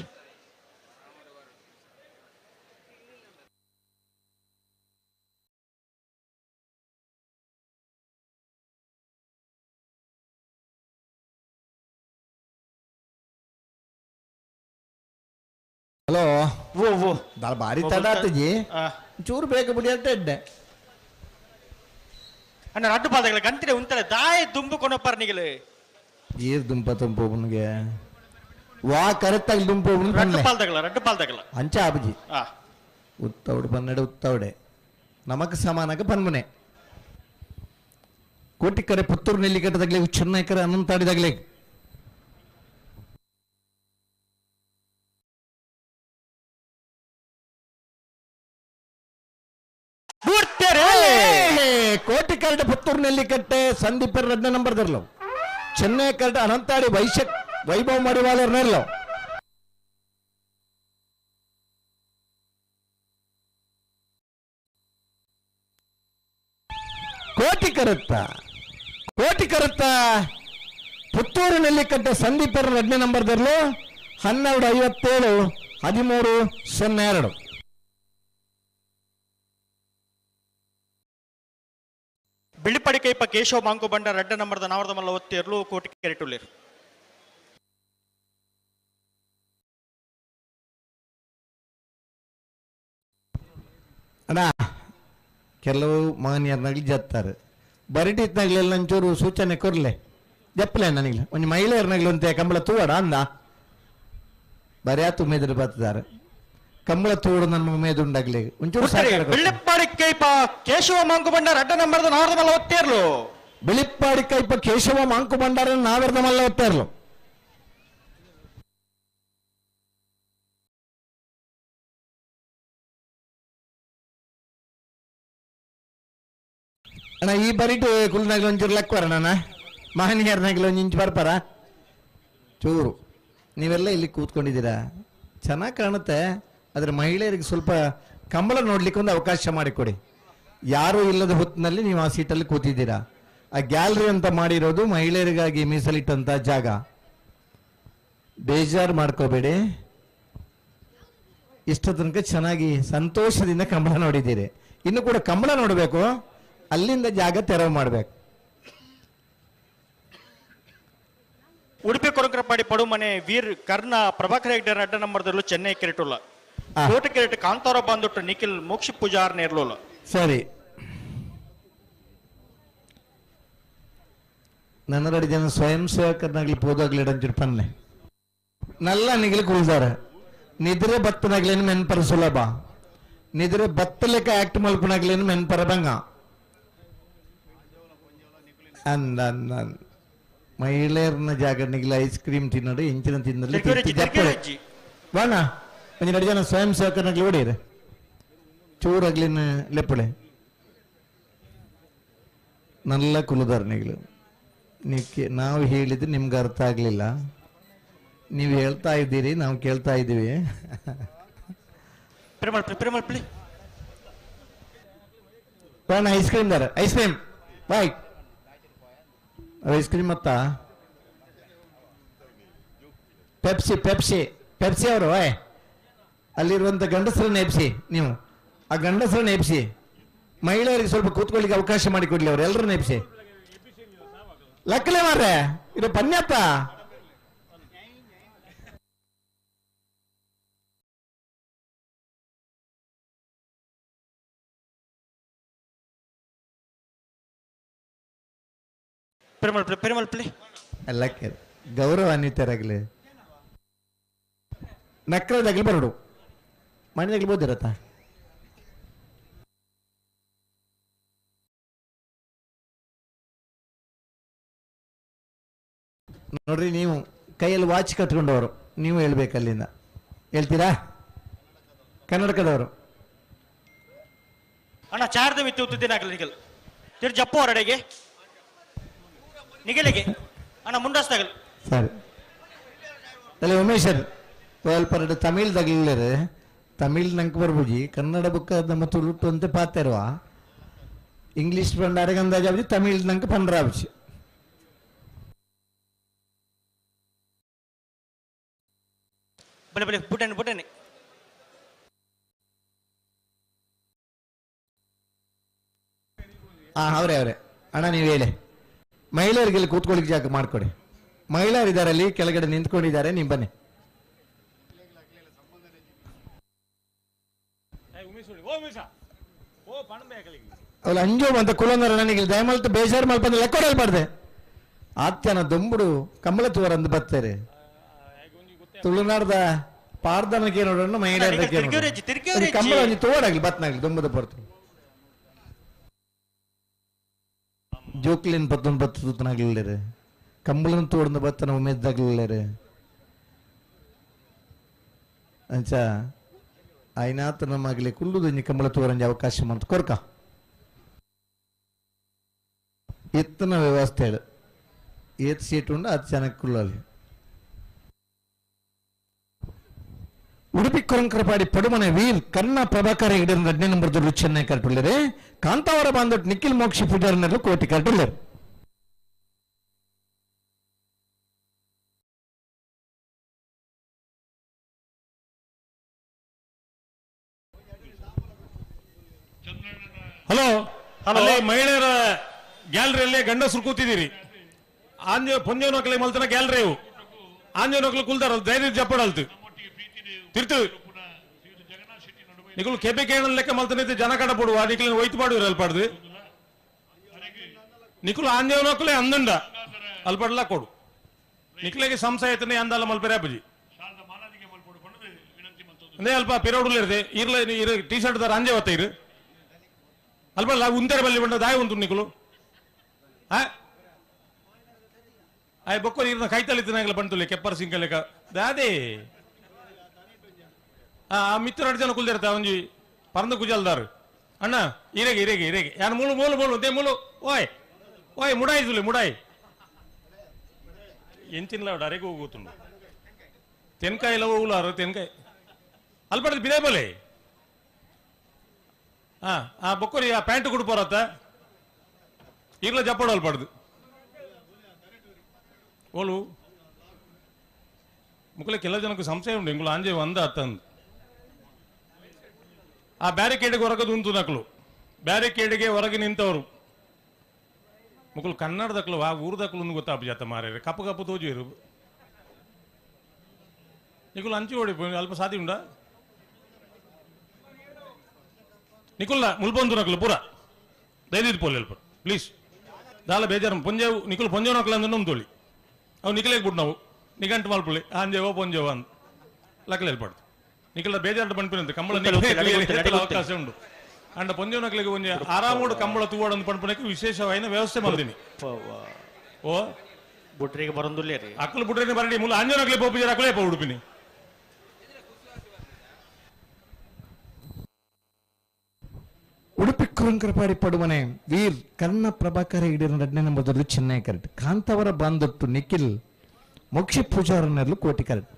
ಹಲೋ ಓ ಓ ದಾಲ್ ಭಾರಿ ತಡ ಆತಜಿ ಚೂರು ಬೇಗ ಬಿಡಿ ಅಂತ ಇದ್ದೆ ಅಣ್ಣ ರಡ್ಡು ಪಾದಗಳ ಗಂಟೆ ಉಂತಲೆ ದಾಯ ದುಂಬು ಕೊನಪ್ಪಾರ ನಿಗಲು ಏರ್ ದುಂಪ ತುಂಪುನಿಗೆ ವಾ ಕರೆಕ್ಟಾಗಿ ದುಂಪು ರಡ್ಡು ಪಾಲ್ದಗಳ ರಡ್ಡು ಪಾಲ್ದಗಳ ಅಂಚ ಆಬುಜಿ ಆ ಉತ್ತವಡು ಪನ್ನೆರಡು ಉತ್ತವಡೆ ನಮಕ್ ಸಮಾನಕ್ಕೆ ಪನ್ಮನೆ ಕೋಟಿಕರೆ ಪುತ್ತೂರು ನೆಲ್ಲಿಕಟ್ಟದಾಗ್ಲೆ ಚೆನ್ನೈಕರೆ ಅನಂತಾಡಿದಾಗ್ಲೆ ಕೋಟಿ curd Puttur Nellikatte ಸಂದೀಪರ್ ರಡ್ಡ number ದರ್ಲವು Chennai curd Anantadi ವೈಶಕ್ Vaibhav ಮಡಿವಾಲರ್ ನೆರ್ಲವು ಕೋಟಿ ಕರುತ್ತ ಕೋಟಿ ಕರುತ್ತ ಪುತ್ತೂರು ನೆಲ್ಲಿಕಟ್ಟೆ ಸಂದೀಪರ್ ರಡ್ಡನೇ ನಂಬರ್ ದರ್ಲು 12:57 13:02. ಬಿಳಿಪಡಿ ಕೈಪ ಕೇಶವ ಮಾಂಕು ಬಂಡ ರಡ್ಡ ನಂಬರ್ದ ನಾವರ್ದ ಮಲ್ಲ ಒತ್ತೇರ್ಲು ಕೋಟಿ ಕೆರೆಟುಲ್ಲೇರು. ಅಣ್ಣ, ಕೆಲವು ಮಾನ್ಯರ್ನಾಗ್ಲಿ ಜತ್ತಾರೆ ಬರಿಟಿತ್ನಾಗ್ಲೆಲ್ಲ ಒಂಚೂರು ಸೂಚನೆ ಕೊರ್ಲೆ ಜಪ್ಪಲೆ ನನಗೆ ಒಂದು ಮಹಿಳೆಯರ್ನಾಗ್ಲಿ ಒಂತೆ ಕಂಬಳ ತೂವಡ ಅಂದ ಬರ್ಯಾತು ಉಮೇದ್ರು ಬತ್ತಿದ್ದಾರೆ ಕಂಬಳ ತೂಡು ನನ್ನ ಉಮೇದುಂಡಾಗ್ಲಿ ಒಂಚೂರು ಸಹಕಾರ ಕೊರ್ಲೆ. ಬಿಳಿಪ್ಪಾಡಿ ಕೈಪ ಕೇಶವ ಮಾಂಕು ಬಂಡ ರಡ್ಡ ನಂಬರ್ದ ನಾವರ್ದ ಮಲ್ಲ ಒತ್ತೇರ್ಲು. ಬಿಳಿಪ್ಪಾಡಿ ಕೈಪ ಕೇಶವ ಮಾಂಕು ಬಂಡಾರ ನಾವೆರ್ದ ಮಲ್ಲ ಒತ್ತೇರ್ಲು. ಅಣ್ಣ, ಈ ಬರಿಟು ಕುಲ್ನಾಗ್ಲಿ ಒಂಚೂರು ಲೆಕ್ಕ ಅಣ್ಣ, ಮಹನೀಯರ್ನಾಗ್ಲಿ ಒಂದು ಇಂಚು ಬರ್ಪಾರ ಚೂರು. ನೀವೆಲ್ಲ ಇಲ್ಲಿ ಕೂತ್ಕೊಂಡಿದ್ದೀರಾ, ಚೆನ್ನಾಗಿ ಕಾಣುತ್ತೆ, ಆದರೆ ಮಹಿಳೆಯರಿಗೆ ಸ್ವಲ್ಪ ಕಂಬಳ ನೋಡ್ಲಿಕ್ಕೆ ಒಂದು ಅವಕಾಶ ಮಾಡಿಕೊಡಿ. ಯಾರೂ ಇಲ್ಲದ ಹೊತ್ತಿನಲ್ಲಿ ನೀವು ಆ ಸೀಟಲ್ಲಿ ಕೂತಿದ್ದೀರಾ. ಆ ಗ್ಯಾಲರಿ ಅಂತ ಮಾಡಿರೋದು ಮಹಿಳೆಯರಿಗಾಗಿ ಮೀಸಲಿಟ್ಟಂಥ ಜಾಗ. ಬೇಜಾರು ಮಾಡ್ಕೋಬೇಡಿ, ಇಷ್ಟ ತನಕ ಚೆನ್ನಾಗಿ ಸಂತೋಷದಿಂದ ಕಂಬಳ ನೋಡಿದ್ದೀರಿ, ಇನ್ನು ಕೂಡ ಕಂಬಳ ನೋಡಬೇಕು, ಅಲ್ಲಿಂದ ಜಾಗ ತೆರವು ಮಾಡ್ಬೇಕು. ಉಡುಪಿ ಕೊರಕರಪಾಡಿ ಪಡುಮನೆ ವೀರ್ ಕರ್ಣ ಪ್ರಭಾಕರ್ ಹೆಗ್ಡೆ ಅಡ್ಡ ನಂಬರ್ದಲ್ಲೂ ಚೆನ್ನೈ ಕೆರೆಟುಲ್ಲ. ಕೋಟೆ ಕೆರೆಟ್ ಕಾಂತಾರ ಬಾಂದುಟ್ಟು ನಿಖಿಲ್ ಮೋಕ್ಷ ಪೂಜಾರ್ ನೇರ್ಲೋಲ. ಸರಿ, ನನ್ನ ಜನ ಸ್ವಯಂ ಸೇವಕರನ್ನಾಗ್ಲಿ ಪೋದಾಗ್ಲಿ ಒಂಚೂರು ಪನ್ಲೆ ನಲ್ಲ ನಿಗಲಿ ಕುಳ್ದಾರೆ. ನಿದ್ರೆ ಬತ್ತನಾಗ್ಲೇನು ಮೆನ್ಪರ ಸುಲಭ, ನಿದ್ರೆ ಬತ್ತಲೆಕ್ಕ ಆಕ್ಟ್ ಮಲ್ಪನಾಗ್ಲೇನು ಮೆನ್ಪರ ಬಂಗ ಅಂದ ಅಂದ ಅಂದ. ಮಹಿಳೆಯರನ್ನ ಜಾಗ ನಿಗ್ಲ ಐಸ್ ಕ್ರೀಮ್ ತಿನ್ನೋದು ಇಂಚಿನ ತಿನ್ನಲು ಬಾಣ ಒಂಜಿ ಎರಡು ಜನ ಸ್ವಯಂ ಸೇವಕರನ್ನಾಗ್ಲಿ ಹೊಡೀರಿ ಚೂರಾಗ್ಲಿನ ಲೆಪ್ಪಳೆ ನಲ್ಲ ಕುಲದಾರ ನಿಗ್ಲು. ನೀವು ನಾವು ಹೇಳಿದ್ರೆ ನಿಮ್ಗೆ ಅರ್ಥ ಆಗಲಿಲ್ಲ, ನೀವು ಹೇಳ್ತಾ ಇದ್ದೀರಿ ನಾವು ಕೇಳ್ತಾ ಇದ್ದೀವಿ. ಬಾಣ ಐಸ್ ಕ್ರೀಮ್ ದಾರ, ice cream boy, ice cream ಮತ್ತ ಪೆಪ್ಸಿ ಪೆಪ್ಸಿ ಪೆಪ್ಸಿ ಅವರು ಏ ಅಲ್ಲಿರುವಂಥ ಗಂಡಸರನ್ನ ಎಬ್ಸಿ, ನೀವು ಆ ಗಂಡಸರನ್ನ ಎಬ್ಸಿ, ಮಹಿಳೆಯರಿಗೆ ಸ್ವಲ್ಪ ಕೂತ್ಕೊಳ್ಳಿಕ್ಕೆ ಅವಕಾಶ ಮಾಡಿಕೊಡ್ಲಿ, ಅವ್ರು ಎಲ್ಲರನ್ನ ಎಬ್ಸಿ. ಲಕ್ಕಲೆ ಮಾರ್ರೆ ಇದು ಪನ್ಯತ್ತ. ಅಲ್ಲಕ್ಕೆ ಗೌರವಾನ್ವಿತರಾಗ್ಲಿ ನಕ್ರದಾಗ್ಲಿ ಬರಡು ಮನೆದಾಗ್ಲಿ ಬೋದಿರತ್ತ. ನೋಡ್ರಿ, ನೀವು ಕೈಯಲ್ಲಿ ವಾಚ್ ಕಟ್ಕೊಂಡವರು ನೀವು ಹೇಳ್ಬೇಕು, ಅಲ್ಲಿಂದ ಹೇಳ್ತೀರಾ? ಕನ್ನಡಕದವರು ಅಣ್ಣ ಚಾರ್ದ ಮಿತ್ತು ಉತ್ತಿದ್ದೇನಾಗಲಿ ತಿರು ಜಪ್ಪು ಹೊರಡೆಗೆ ನಿಗಲಿಗೆ ಅಣ್ಣ ಮುಂಡಾಸ್ತಾಗಲಿ. ಸರಿ ಅಲ್ಲಿ ಉಮೇಶರ್ ಸ್ವಲ್ಪ ತಮಿಳ್ ತಗಲಿಲ್ಲರೆ ತಮಿಳ್ ನಂಗೆ ಬರ್ಬುಜಿ, ಕನ್ನಡ ಬುಕ್ಕ ನಮ್ಮ ತುಳುಟು ಅಂತ ಪಾತೆರುವ ಇಂಗ್ಲೀಷ್ ಪಂಡ ಅಂದಾಜಾಬಿ ತಮಿಳ್ ನಂಗೆ ಪಂಡ್ರಾಬಿ. ಬಲೆ ಬಲೆ ಬುಟನೆ ಬುಟನೆ. ಅವರೇ ಅವರೇ ಅಣ್ಣ ನೀವು ಹೇಳಿ, ಮಹಿಳೆಯರಿಗೆ ಇಲ್ಲಿ ಕೂತ್ಕೊಳ್ಳಿಕ್ಕೆ ಜಾಗ ಮಾಡಿಕೊಡಿ. ಮಹಿಳೆಯರಿದ್ದಾರೆ ಅಲ್ಲಿ ಕೆಳಗಡೆ ನಿಂತ್ಕೊಂಡಿದ್ದಾರೆ, ನೀವು ಬನ್ನಿ. ಅವಳು ಅಂಜು ಅಂತ ಕುಲಂದರ ನನಗೆ ದಯಮಲ್ತು ಬೇಜಾರು ಮಲ್ಪಂದ ಲೆಕ್ಕೊಡಲ್ಬಾರ್ದೆ. ಆತ್ಯನ ದೊಂಬುಡು ಕಮಲ ತೂವರಂದು ಬರ್ತಾರೆ ತುಳುನಾಡ್ದ ಪಾರ್ದನಕ್ಕೆ ನೋಡೋಣ ಮಹಿಳೆಯರ ಕಮಲ ಒಂಜಿ ತೋಡಾಗ್ಲಿ ಬತ್ನಾಗ್ಲಿ ದೊಂಬುದ ಪೊರ್ತು ಜೋಕ್ಲಿನ್ ಪತ್ತೊಂದು ಬತ್ತು ತೂತನಾಗ್ಲಿಲ್ಲರೆ ಕಂಬಳನ ತೋಡ್ದು ಬತ್ತನ ಉಮೇದ್ದಾಗ್ಲಿಲ್ಲರೆ ಅಂಚ ಆಯ್ನಾತ ನಮ್ಮಗ್ಲಿ ಕುಲ್ಲುದೊಂಜಿ ಕಂಬಳ ತೋರಂಜಿ ಅವಕಾಶ ಮಂತ್ ಕೊರ್ಕ ಎತ್ತನ ವ್ಯವಸ್ಥೆ ಹೇಳು ಏತ್ ಸೀಟ್ ಉಂಡು ಅದು ಚೆನ್ನಾಗಿ ಕುಳ್ಳಲ್ಲಿ. ಉಡುಪಿ ಕೊರಂಕರಪಾಡಿ ಪಡುಮನೆ ವೀರ್ ಕರ್ಣ ಪ್ರಭಾಕರ್ ಹೆಗಡೆ ಎರಡನೇ ನಂಬರ್ ದೊಡ್ಡ ಚೆನ್ನೈ ಕರೆಟುಳ್ಳರೆ ಕಾಂತಾವರ ಬಾಂದೊಟ್ಟು ನಿಖಿಲ್ ಮೋಕ್ಷಿ ಪೂಜಾರಿನಲ್ಲೂ ಕೋಟಿ ಕರೆಟುಳ್ಳರು. ಹಲೋ, ಅಲ್ಲಿ ಮಹಿಳೆಯರ ಗ್ಯಾಲರಿಯಲ್ಲೇ ಗಂಡಸರು ಕೂತಿದ್ದೀರಿ. ಆಂಜೋ ಪೊಂಜೋನಕ್ಲೆ ಮಲ್ತನ ಗ್ಯಾಲರಿ ಆಂಜೋನಕ್ಲು ಕುಲ್ದಾರ ಧೈರ್ಯ ಜಪ್ಪಡಲ್ತು ತಿರ್ತು ನಿಕುಲು ಕೆಬೆ ಕೇಳನ್ ಲೆಕ್ಕ ಮಲ್ತನೈತೆ ಜನ ಕಡ ಪಡುವ ನಿಕುಲು ಒಯ್ತು ಪಾಡುವರು ಅಲ್ಪಾಡ್ದು ನಿಕುಲು ಆಂಜೋನಕ್ಲೆ ಅಂದಂಡ ಅಲ್ಪಡ್ಲ ಕೊಡು ನಿಕ್ಲೆಗೆ ಸಂಶಯ ಐತನೆ ಅಂದಲ್ಲ ಮಲ್ಪೆರೆ ಅಪ್ಪಜಿ ಅಂದೇ ಅಲ್ಪ ಪಿರೋಡುಲಿರ್ದೆ ಇರ್ಲ ಇರು ಟೀ ಶರ್ಟ್ ದಾರ ಅಂಜೆ ಒತ್ತ ಇರು ಅಲ್ಪ ಉಂತೆರೆ ಬಲ್ಲಿ ಬಂಡ ದಾಯ ಉಂಟು ನಿಕುಲು ಆಯ್ ಬೊಕ್ಕರು ಇರ್ನ ಕೈತಲಿತ್ತನಾಗಲ ಬಂತುಲೆ ಕೆಪ್ಪರ್ ಸಿಂಕಲೆಕ ದಾದೆ ಆ ಮಿತ್ರ ಎರಡು ಜನ ಕುಲ್ದಿರ್ತ ಒಂಜಿ ಪರಂದ ಕುಜಲ್ದಾರು ಅಣ್ಣ ಇರೇಗೆ ಇರೇಗೆ ಇರೇಗೆ ಯಾರು ಮೂಲು ಮೂಲು ಮೂಲು they ಮೂಲು ಓಯ್ ಓಯ್ ಮುಡಾಯಿ ಮುಡಾಯಿ ಎಂಚಿನ್ಲ ಅರೆಗೆ ಹೋಗುತ್ತುಂಡು ತೆನ್ಕಾಯಿಲ ಹೋಗುಲಾರು ತೆನ್ಕಾಯಿ ಅಲ್ಪಡ್ದು ಬಿದೆ ಬಲೆ ಹಾ ಆ ಬೊಕ್ಕರಿ ಆ ಪ್ಯಾಂಟ್ ಕುಡ್ಪೋರತ್ತ ಈಗಲ ಜಪ್ಪಡು ಅಲ್ಪಡ್ದು ಓಲು ಮುಕ್ಕಲೆ ಕೆಲ ಜನಕ್ಕೆ ಸಂಶಯ ಉಂಟು ಇಂಗುಲು ಆಂಜೆ ಒಂದ ಅತ್ತಂದು ಆ ಬ್ಯಾರಿಕೇಡ್ಗೆ ಹೊರಗದು ಉಂಟು ನಕಲು ಬ್ಯಾರಿಕೇಡ್ಗೆ ಹೊರಗೆ ನಿಂತವರು ಮುಕ್ಕಲು ಕನ್ನಡದಕ್ಲು ಆ ಊರ್ದಕ್ಲು ಒಂದು ಗೊತ್ತಾಪ ಜಾತ ಮಾರ್ಯಾರೆ ಕಪ್ಪು ಕಪ್ಪು ತೋಜುವರು ನಿಕುಲು ಅಂಚು ಓಡಿ ಅಲ್ಪ ಸಾಧ್ಯ ಉಂಡಾ ನಿಕುಲ್ಲ ಮುಲ್ಪೊಂದು ನಕಲು ಪೂರ ದಯದಿದ್ದು ಪೋಲಿ ಅಲ್ಪ ಪ್ಲೀಸ್ ದಾಲ ಬೇಜಾರು ಪೊಂಜೇವು ನಿಕುಲು ಪೊಂಜೇವು ನಕಲು ಅಂದ್ರೆ ನಮ್ದೊಳಿ ಅವು ನಿಕಲೇಗೆ ಬಿಟ್ಟು ನಾವು ನಿಗಂಟು ಮಲ್ಪುಳಿ ಆಂಜೇವೋ ಪೊಂಜೇವೋ ಅಂತ ಲಕ್ಕಲೆ ಹೇಳ್ಬಾರ್ದು ನಿಕಲ ಬೇಜಾರು ಪಂಪಿನಂತೆ ಕಂಬಳ ಅವಕಾಶ ಉಂಟು ಅಂಡ ಪೊಂಜೇವು ನಕಲಿಗೆ ಒಂಜಿ ಆರಾಮೋಡು ಕಂಬಳ ತೂವಾಡೊಂದು ಪಂಪನಕ್ಕೆ ವಿಶೇಷವಾದ ವ್ಯವಸ್ಥೆ ಮಾಡ್ತೀನಿ. ಓ ಬುಟ್ರಿಗೆ ಬರಂದುಲ್ಲೇ ರೀ ಅಕ್ಕಲು ಬುಟ್ರಿಗೆ ಬರಡಿ ಮುಲ್ಲ ಆಂಜೇವ್ ನಕಲಿ ಪೋಪಿಜಾರ ಅಕ್ಕಲೇ ಪೋ ಉಡುಪಿನಿ. ಉಡುಪಿ ಕುರಂಕರಪಾಡಿ ಪಡುವನೆ ವೀರ್ ಕರ್ಣ ಪ್ರಭಾಕರ ಇಡಿನ ಎರಡನೇ ನಂಬರ್ದಲ್ಲಿ ಚೆನ್ನೈ ಕರೆಕ್ಟ್ ಕಾಂತವರ ಬಾಂದೊಟ್ಟು ನಿಖಿಲ್ ಮೋಕ್ಷ ಪೂಜಾರನಲ್ಲೂ ಕೋಟಿ ಕರೆಕ್ಟ್.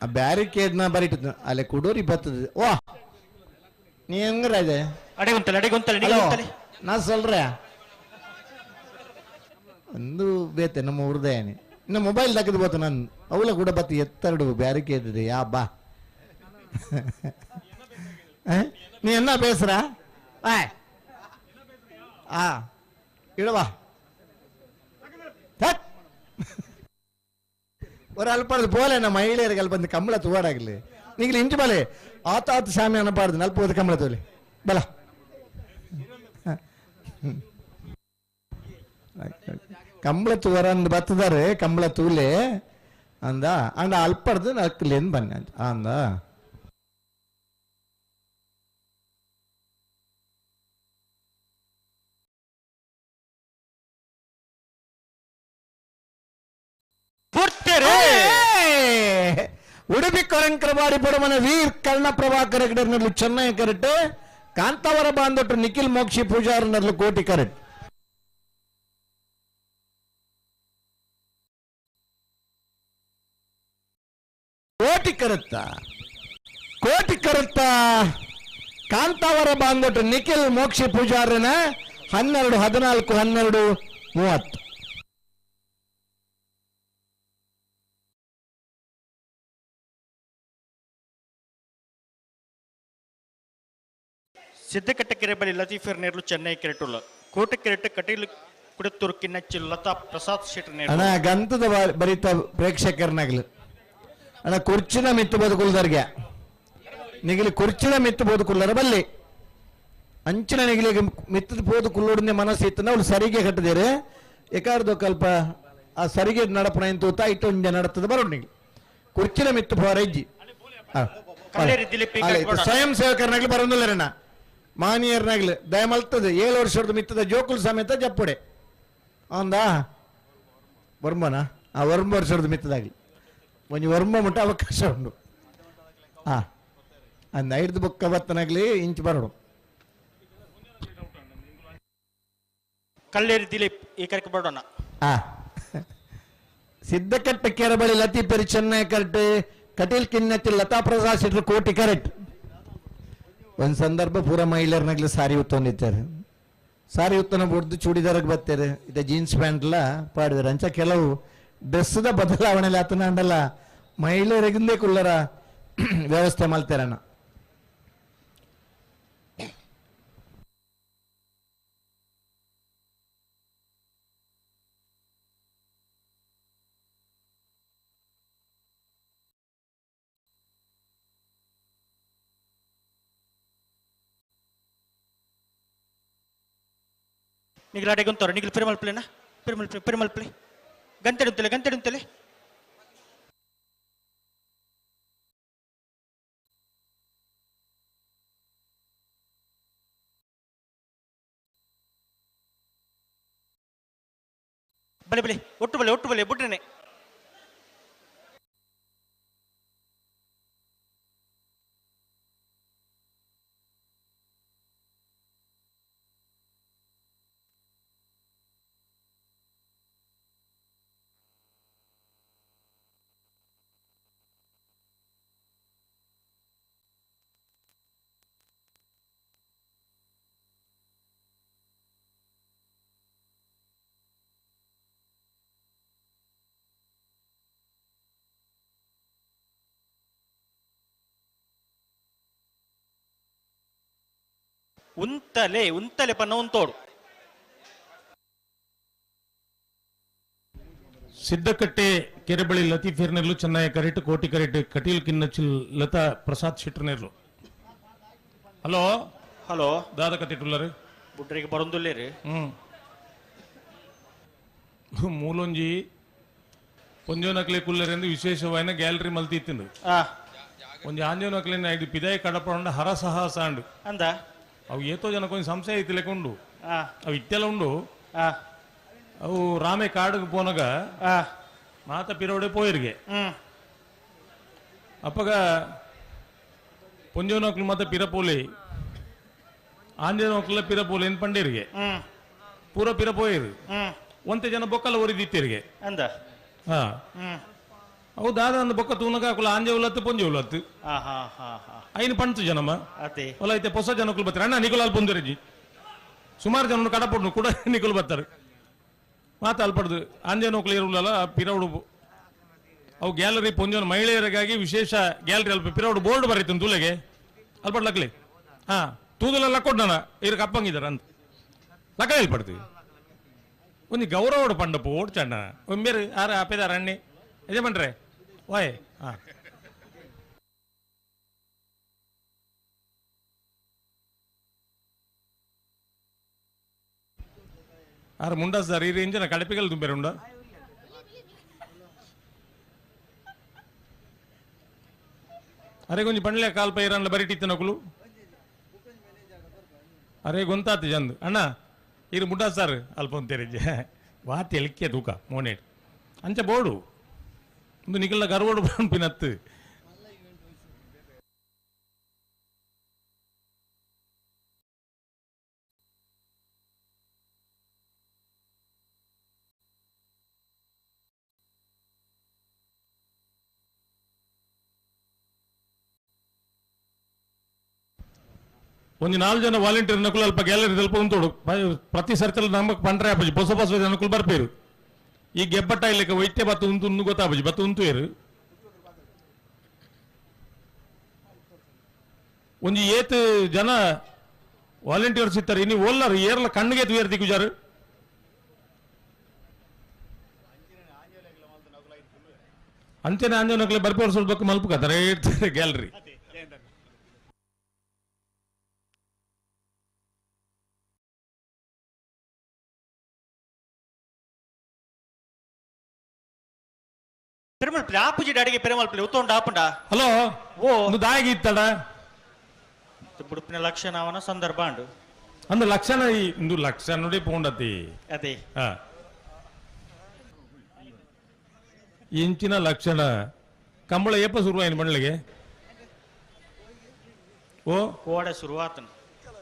ಆ ಬ್ಯಾರಿಕೇಡ್ ನ ಬರಿಟ್ಟು ಅಲ್ಲೇ ಕುಡೋರಿ ಬರ್ತದೆ. ವಾ ನೀ ಹೆಂಗ್ರ ಇದೆ ಅಡೆಗುಂತಲೆ ಅಡೆಗುಂತಲೆ ಅಡೆಗುಂತಲೆ ನಾ ಸೊಲ್ರೆ ಒಂದು ಬೇತೆ ನಮ್ಮ ಉರ್ದಯನಿ ಇನ್ನು ಮೊಬೈಲ್ ತಗದು ಬೋತು ನಾನು ಅವಳ ಕೂಡ ಬತ್ತಿ ಎತ್ತೆರಡು ಬ್ಯಾರಿಕೇಡ್ ಇದೆ ಯಾ ಬಾ நீ என்ன பேசுற? ஆ ಇಡವಾ ஒரு ಅಲ್ಪಡ್ದು ಪೋಲೆ ನಮ್ಮ ಮಹಿಳೆಯರಿಗೆ ಅಲ್ಲಿ ಬಂದು ಕಂಬಳ ತೂವಾಡಾಗಲಿ ನೀಗಲಿ ಇಂಚು ಬಲೆ ಆತ ಆತ ಸ್ವಾಮಿ ಅನ್ನಬಾರ್ದು ನಲ್ಪೋದು ಕಂಬಳ ತೋಲಿ ಬಲ ಕಂಬಳ ತೂವರ ಅಂದ್ ಬತ್ತದಾರೆ ಕಂಬಳ ತೂಲೆ ಅಂದ ಅಂಡ ಅಲ್ಪಡ್ದು ನಲ್ಕಲೇನು ಬನ್ನಿ ಅಂದ. ಉಡುಪಿ ಕೊರಂಕರಬಾಡಿ ಪಡಮನ ವೀರ್ ಕರ್ಣ ಪ್ರಭಾಕರ ಗಿಡರ್ನಲ್ಲೂ ಚೆನ್ನೈ ಕರೆಕ್ಟ್ ಕಾಂತಾವರ ಬಾಂದೊಟ್ಟು ನಿಖಿಲ್ ಮೋಕ್ಷಿ ಪೂಜಾರನಲ್ಲೂ ಕೋಟಿ ಕರೆಕ್ಟ್. ಕೋಟಿ ಕರುತ್ತ ಕೋಟಿ ಕರುತ್ತ ಕಾಂತಾವರ ಬಾಂದೊಟ್ಟು ನಿಖಿಲ್ ಮೋಕ್ಷಿ ಪೂಜಾರನ 12 14 12 30. ಸಿದ್ದಕಟ್ಟೆ ಕೆರೆ ಬಳಿ ಲತೀಫರ್ ನೇರ್ಲು ಚೆನ್ನೈ ಕೆರೆಟುಲ್ಲ ಕೋಟೆ ಕೆರೆಟ್ ಕಟೀಲು ಕುಡತ್ತೂರು ಕಿನ್ನಚ್ಚಿ ಲತಾ ಪ್ರಸಾದ್ ಶೆಟ್ಟರ್ ನೇರ್ಲು. ಅಣ್ಣ ಗಂತದ ಬರಿತ ಪ್ರೇಕ್ಷಕರನಾಗ್ಲು ಅಣ್ಣ ಕುರ್ಚಿನ ಮಿತ್ತು ಬದುಕುಲ್ದರ್ಗೆ ನಿಗಲಿ ಕುರ್ಚಿನ ಮಿತ್ತು ಬದುಕುಲ್ಲರ ಬಲ್ಲಿ ಅಂಚಿನ ನಿಗಲಿಗೆ ಮಿತ್ತದ ಪೋದು ಕುಲ್ಲೋಡನೆ ಮನಸ್ಸು ಇತ್ತು ಅವಳು ಸರಿಗೆ ಕಟ್ಟದೇರೆ ಎಕಾರ್ದು ಕಲ್ಪ ಆ ಸರಿಗೆ ನಡಪಣ ಎಂತ ಇಟ್ಟೊಂಜ ನಡತದ ಬರೋಣ ನಿಗಲಿ ಕುರ್ಚಿನ ಮಿತ್ತು ಪೋರಜ್ಜಿ ಸ್ವಯಂ ಸೇವಕರನಾಗ್ಲಿ ಬರೋದಿಲ್ಲರಣ್ಣ ಮಾನಿಯರ್ನಾಗ್ಲಿ ದಯಮಲ್ತದೆ 7 ವರ್ಷದ ಮಿತ್ತದ ಜೋಕುಲ್ ಸಮೇತ ಜಪ್ಪುಡೆ ಅಂದ ವರ್ಮನ ಆ ವರ್ಮ ವರ್ಷದ ಮಿತ್ತದಾಗ್ಲಿ ಒಂಜಿ ವರ್ಮ ಮುಟ್ಟ ಅವಕಾಶ ಉಂಟು. ಹಾ ಅಂದ ಐದು ಬೊಕ್ಕ ಬತ್ತನಾಗ್ಲಿ ಇಂಚು ಬರೋಡು. ಕಲ್ಲೇರಿ ದಿಲೀಪ್ ಈ ಕರೆಕ್ ಬರೋಣ. ಆ ಸಿದ್ದಕಟ್ಟ ಕೆರೆ ಬಳಿ ಲತೀಪೆರಿ ಚೆನ್ನೈ ಕರೆಕ್ಟ್ ಕಟೀಲ್ ಕಿನ್ನತ್ತಿ ಲತಾ ಪ್ರಸಾದ್ ಶೆಟ್ಟರು ಕೋಟಿ ಕರೆಕ್ಟ್. ಒಂದು ಸಂದರ್ಭ ಪೂರ ಮಹಿಳೆಯರ್ನಾಗ್ಲಿ ಸಾರಿ ಉತ್ತೊಂದಿದ್ದಾರೆ ಸಾರಿ ಉತ್ತನ ಬುಡ್ದು ಚೂಡಿದಾರಕ್ಕೆ ಬರ್ತಾರೆ ಇದೆ ಜೀನ್ಸ್ ಪ್ಯಾಂಟ್ಲ ಪಾಡಿದಾರೆ ಅಂಚ ಕೆಲವು ಡ್ರೆಸ್ದ ಬದಲಾವಣೆ ಆತನ ಅಂಡಲ್ಲ ಮಹಿಳೆಯರಿಗಿಂದೇ ಕುಲ್ಲರ ವ್ಯವಸ್ಥೆ ಮಾಡ್ತಾರಣ್ಣ. ನಿಗ್ಲ ಅಡೆಗೆ ಉಂತವ್ರೆ ನಿಗ್ಲು ಪಿರಮಲ್ ಪ್ಲೇನಾ ಪಿರಮಲ್ ಪ್ಲೇ ಪಿರಮಲ್ ಪ್ಲೇ ಗಂಟೆ ಉಂತಲೆ ಗಂಟೆ ಉಂತಲೆ. ಬಲೆ ಬಲೆ ಒಟ್ಟು ಬಲೆ ಒಟ್ಟು ಬಲೆ ಬುಡ್ರನೆ. ಉಂತಲೆ ಉಂತಲೆ ಪನ್ನ ಉಂತೋಡು. ಸಿದ್ದಕಟ್ಟೆ ಕೆರೆಬಳಿ ಲತೀಫೇರ್ನೆರ್ಲು ಚೆನ್ನೈ ಕರೆಟ್ ಕೋಟಿ ಕರೆಟ್ ಕಟೀಲ್ ಕಿನ್ನಚಿಲ್ ಲತಾ ಪ್ರಸಾದ್ ಶೆಟ್ಟರ್ನೆರ್ಲು. ಹಲೋ ಹಲೋ ದಾದ ಕತ್ತಿಟ್ಟುಲ್ಲರು ಬುಡ್ರಿಗೆ ಬರೊಂದುಲ್ಲೇರಿ. ಮೂಲೊಂಜಿ ಪೊಂಜೋನಕ್ಲೆ ಕುಲ್ಲರೆಂದು ವಿಶೇಷವಾಯಿನ ಗ್ಯಾಲರಿ ಮಲ್ತಿತ್ತಿಂದು. ಒಂಜಿ ಆಂಜೋನಕ್ಲೆನ ಐದು ಪಿದಾಯ ಕಡಪಂಡ ಹರಸಹಾಸ ಅಂಡು ಅಂದ ಅವು ಏತೋ ಜನ ಕೊಂಚ ಸಂಶಯ ಐತಿಲೆಕ್ಕ ಉಂಡು. ಅವು ಇತ್ತೆಲ್ಲ ಉಂಡು. ಅವು ರಾಮೆ ಕಾಡುಗೆ ಪೋನಗ ಮಾತ ಪಿರೋಡೆ ಪೋಯಿರ್ಗೆ ಅಪ್ಪಗ ಪೊಂಜೋನಕ್ಲು ಮಾತ ಪಿರಪೋಲೆ ಆಂಜನೋಕ್ಲ ಪಿರಪೋಲೆ ಏನ್ ಪಂಡೇರಿಗೆ ಪೂರ ಪಿರ ಪೋಯಿರು. ಒಂತೆ ಜನ ಬೊಕ್ಕಲ ಒರಿದಿತ್ತಿರಿಗೆ ಅಂದ. ಹಾ ಅವು ದಾದ ಅಂದ ಬೊಕ್ಕ ತೂನಗ ಅಕುಲ ಆಂಜೆ ಉಲತ್ತು ಪೊಂಜೆ ಉಲತ್ತು ಐನು ಪಂಚು ಜನಮ್ಮ ಒಲ ಐತೆ ಹೊಸ ಜನಕ್ಕಲು ಬರ್ತಾರೆ ಅಣ್ಣ ನಿಕುಲಾಲ್ ಪೊಂದರಿಜಿ ಸುಮಾರು ಜನ ಕಡಪೊಡ್ನು ಕೂಡ ನಿಕುಲು ಬರ್ತಾರೆ ಮಾತ ಅಲ್ಪಡ್ದು ಆಂಜನೋಕ್ಲು ಇರುಲ್ಲಲ್ಲ ಪಿರೌಡು ಅವು ಗ್ಯಾಲರಿ ಪೊಂಜೋನ ಮಹಿಳೆಯರಿಗಾಗಿ ವಿಶೇಷ ಗ್ಯಾಲರಿ ಅಲ್ಪ ಪಿರೌಡು ಬೋರ್ಡ್ ಬರೀತು ತುಲೆಗೆ ಅಲ್ಪಡ್ ಲಕ್ಲಿ. ಹಾ ತೂದಲ ಲಕ್ಕೊಡ್ನ ಇರಕ್ಕೆ ಅಪ್ಪಂಗಿದಾರ ಅಂತ ಲಕ್ಕ ಹೇಳ್ಪಡ್ತೀವಿ ಒಂದು ಗೌರವಡು ಪಂಡಪ್ಪು ಓಡ್ಚಣ್ಣ ಒಂಬೇರು ಆರ ಅಪ್ಪೆದಾರ ಅಣ್ಣಿ ಯಜಮಾನ್ರೆ ವಾಯ್. ಹಾ ಆರು ಮುಂಡ ಸರ್ ಈ ರೇಂಜನ ಕಡಪಿಗಲ್ ತುಂಬೇರು ಉಂಡ. ಅರೆ ಕೊಂಚ ಪಂಡ್ಲೆ ಕಾಲ್ ಪೈರನ್ಲ ಬರಿಟಿತ್ತು ನಕುಲು ಅರೆ ಗೊಂತಾತು ಜಂದು ಅಣ್ಣ ಇರು ಮುಂಡ ಸರ್ ಅಲ್ಪ ಒಂತೇರಿಜ್ಜೆ ವಾತಿ ಎಲಿಕ್ಕೆ ತೂಕ ಮೋನೇಟ್ ಅಂಚ ಬೋಡು ಒಂದು ನಿಕಲ್ನ ಗರ್ವಡು ಪನ್ಪಿನತ್ತು. ಒಂದು ನಾಲ್ಕು ಜನ ವಾಲಂಟಿಯರ್ ನಕುಲು ಅಲ್ಪ ಗ್ಯಾಲರಿ ಅಲ್ಪ ಉಂಟೋಡು ಪ್ರತಿ ಸರ್ತಿಲ ನಮಕ್ ಪಂಡ್ರೆ ಆಪಜಿ ಹೊಸ ಹೊಸ ಜನಕುಲು ಬರ್ಪೇರು ಈ ಗೆಬ್ಬಟ್ಟ ಇಲ್ಲಕ ವೈದ್ಯ ಬತ್ತು ಉಂತು ಗೊತ್ತಾಪಜಿ ಬತ್ತು ಉಂತು ಏರು ಒಂಜಿ ಏತ್ ಜನ ವಾಲಂಟಿಯರ್ಸ್ ಇತ್ತಾರೆ ಇನಿ ಓಲ್ಲರು ಏರ್ಲ ಕಣ್ಣಿಗೆ ತುಯರ್ ದಿಕ್ಕುಜಾರು. ಅಂಚನೆ ಆಂಜನಕ್ಲೆ ಬರ್ಪೇರು ಸ್ವಲ್ಪ ಮಲ್ಪು ಕತಾರೆ ಗ್ಯಾಲರಿ. ಪೆರುಮಲ್ ಪ್ಲೇ ಆಪುಜಿ ಅಡಿಗೆ ಪೆರುಮಲ್ ಪ್ಲೇ ಉತ್ತೊಂಡು ಆಪುಂಡ. ಹಲೋ ಓ ಒಂದು ದಾಗಿ ಇತ್ತಡ ಬುಡುಪಿನ ಲಕ್ಷಣ ಅವನ ಸಂದರ್ಭ ಅಂಡು ಅಂದು ಲಕ್ಷಣ ಇಂದು ಲಕ್ಷ ನೋಡಿ ಪೋಂಡತಿ ಅದೇ ಇಂಚಿನ ಲಕ್ಷಣ ಕಂಬಳ ಏಪ ಶುರುವಾಯಿನ ಮಂಡಳಿಗೆ ಓ ಕೋಡೆ ಶುರುವಾತನ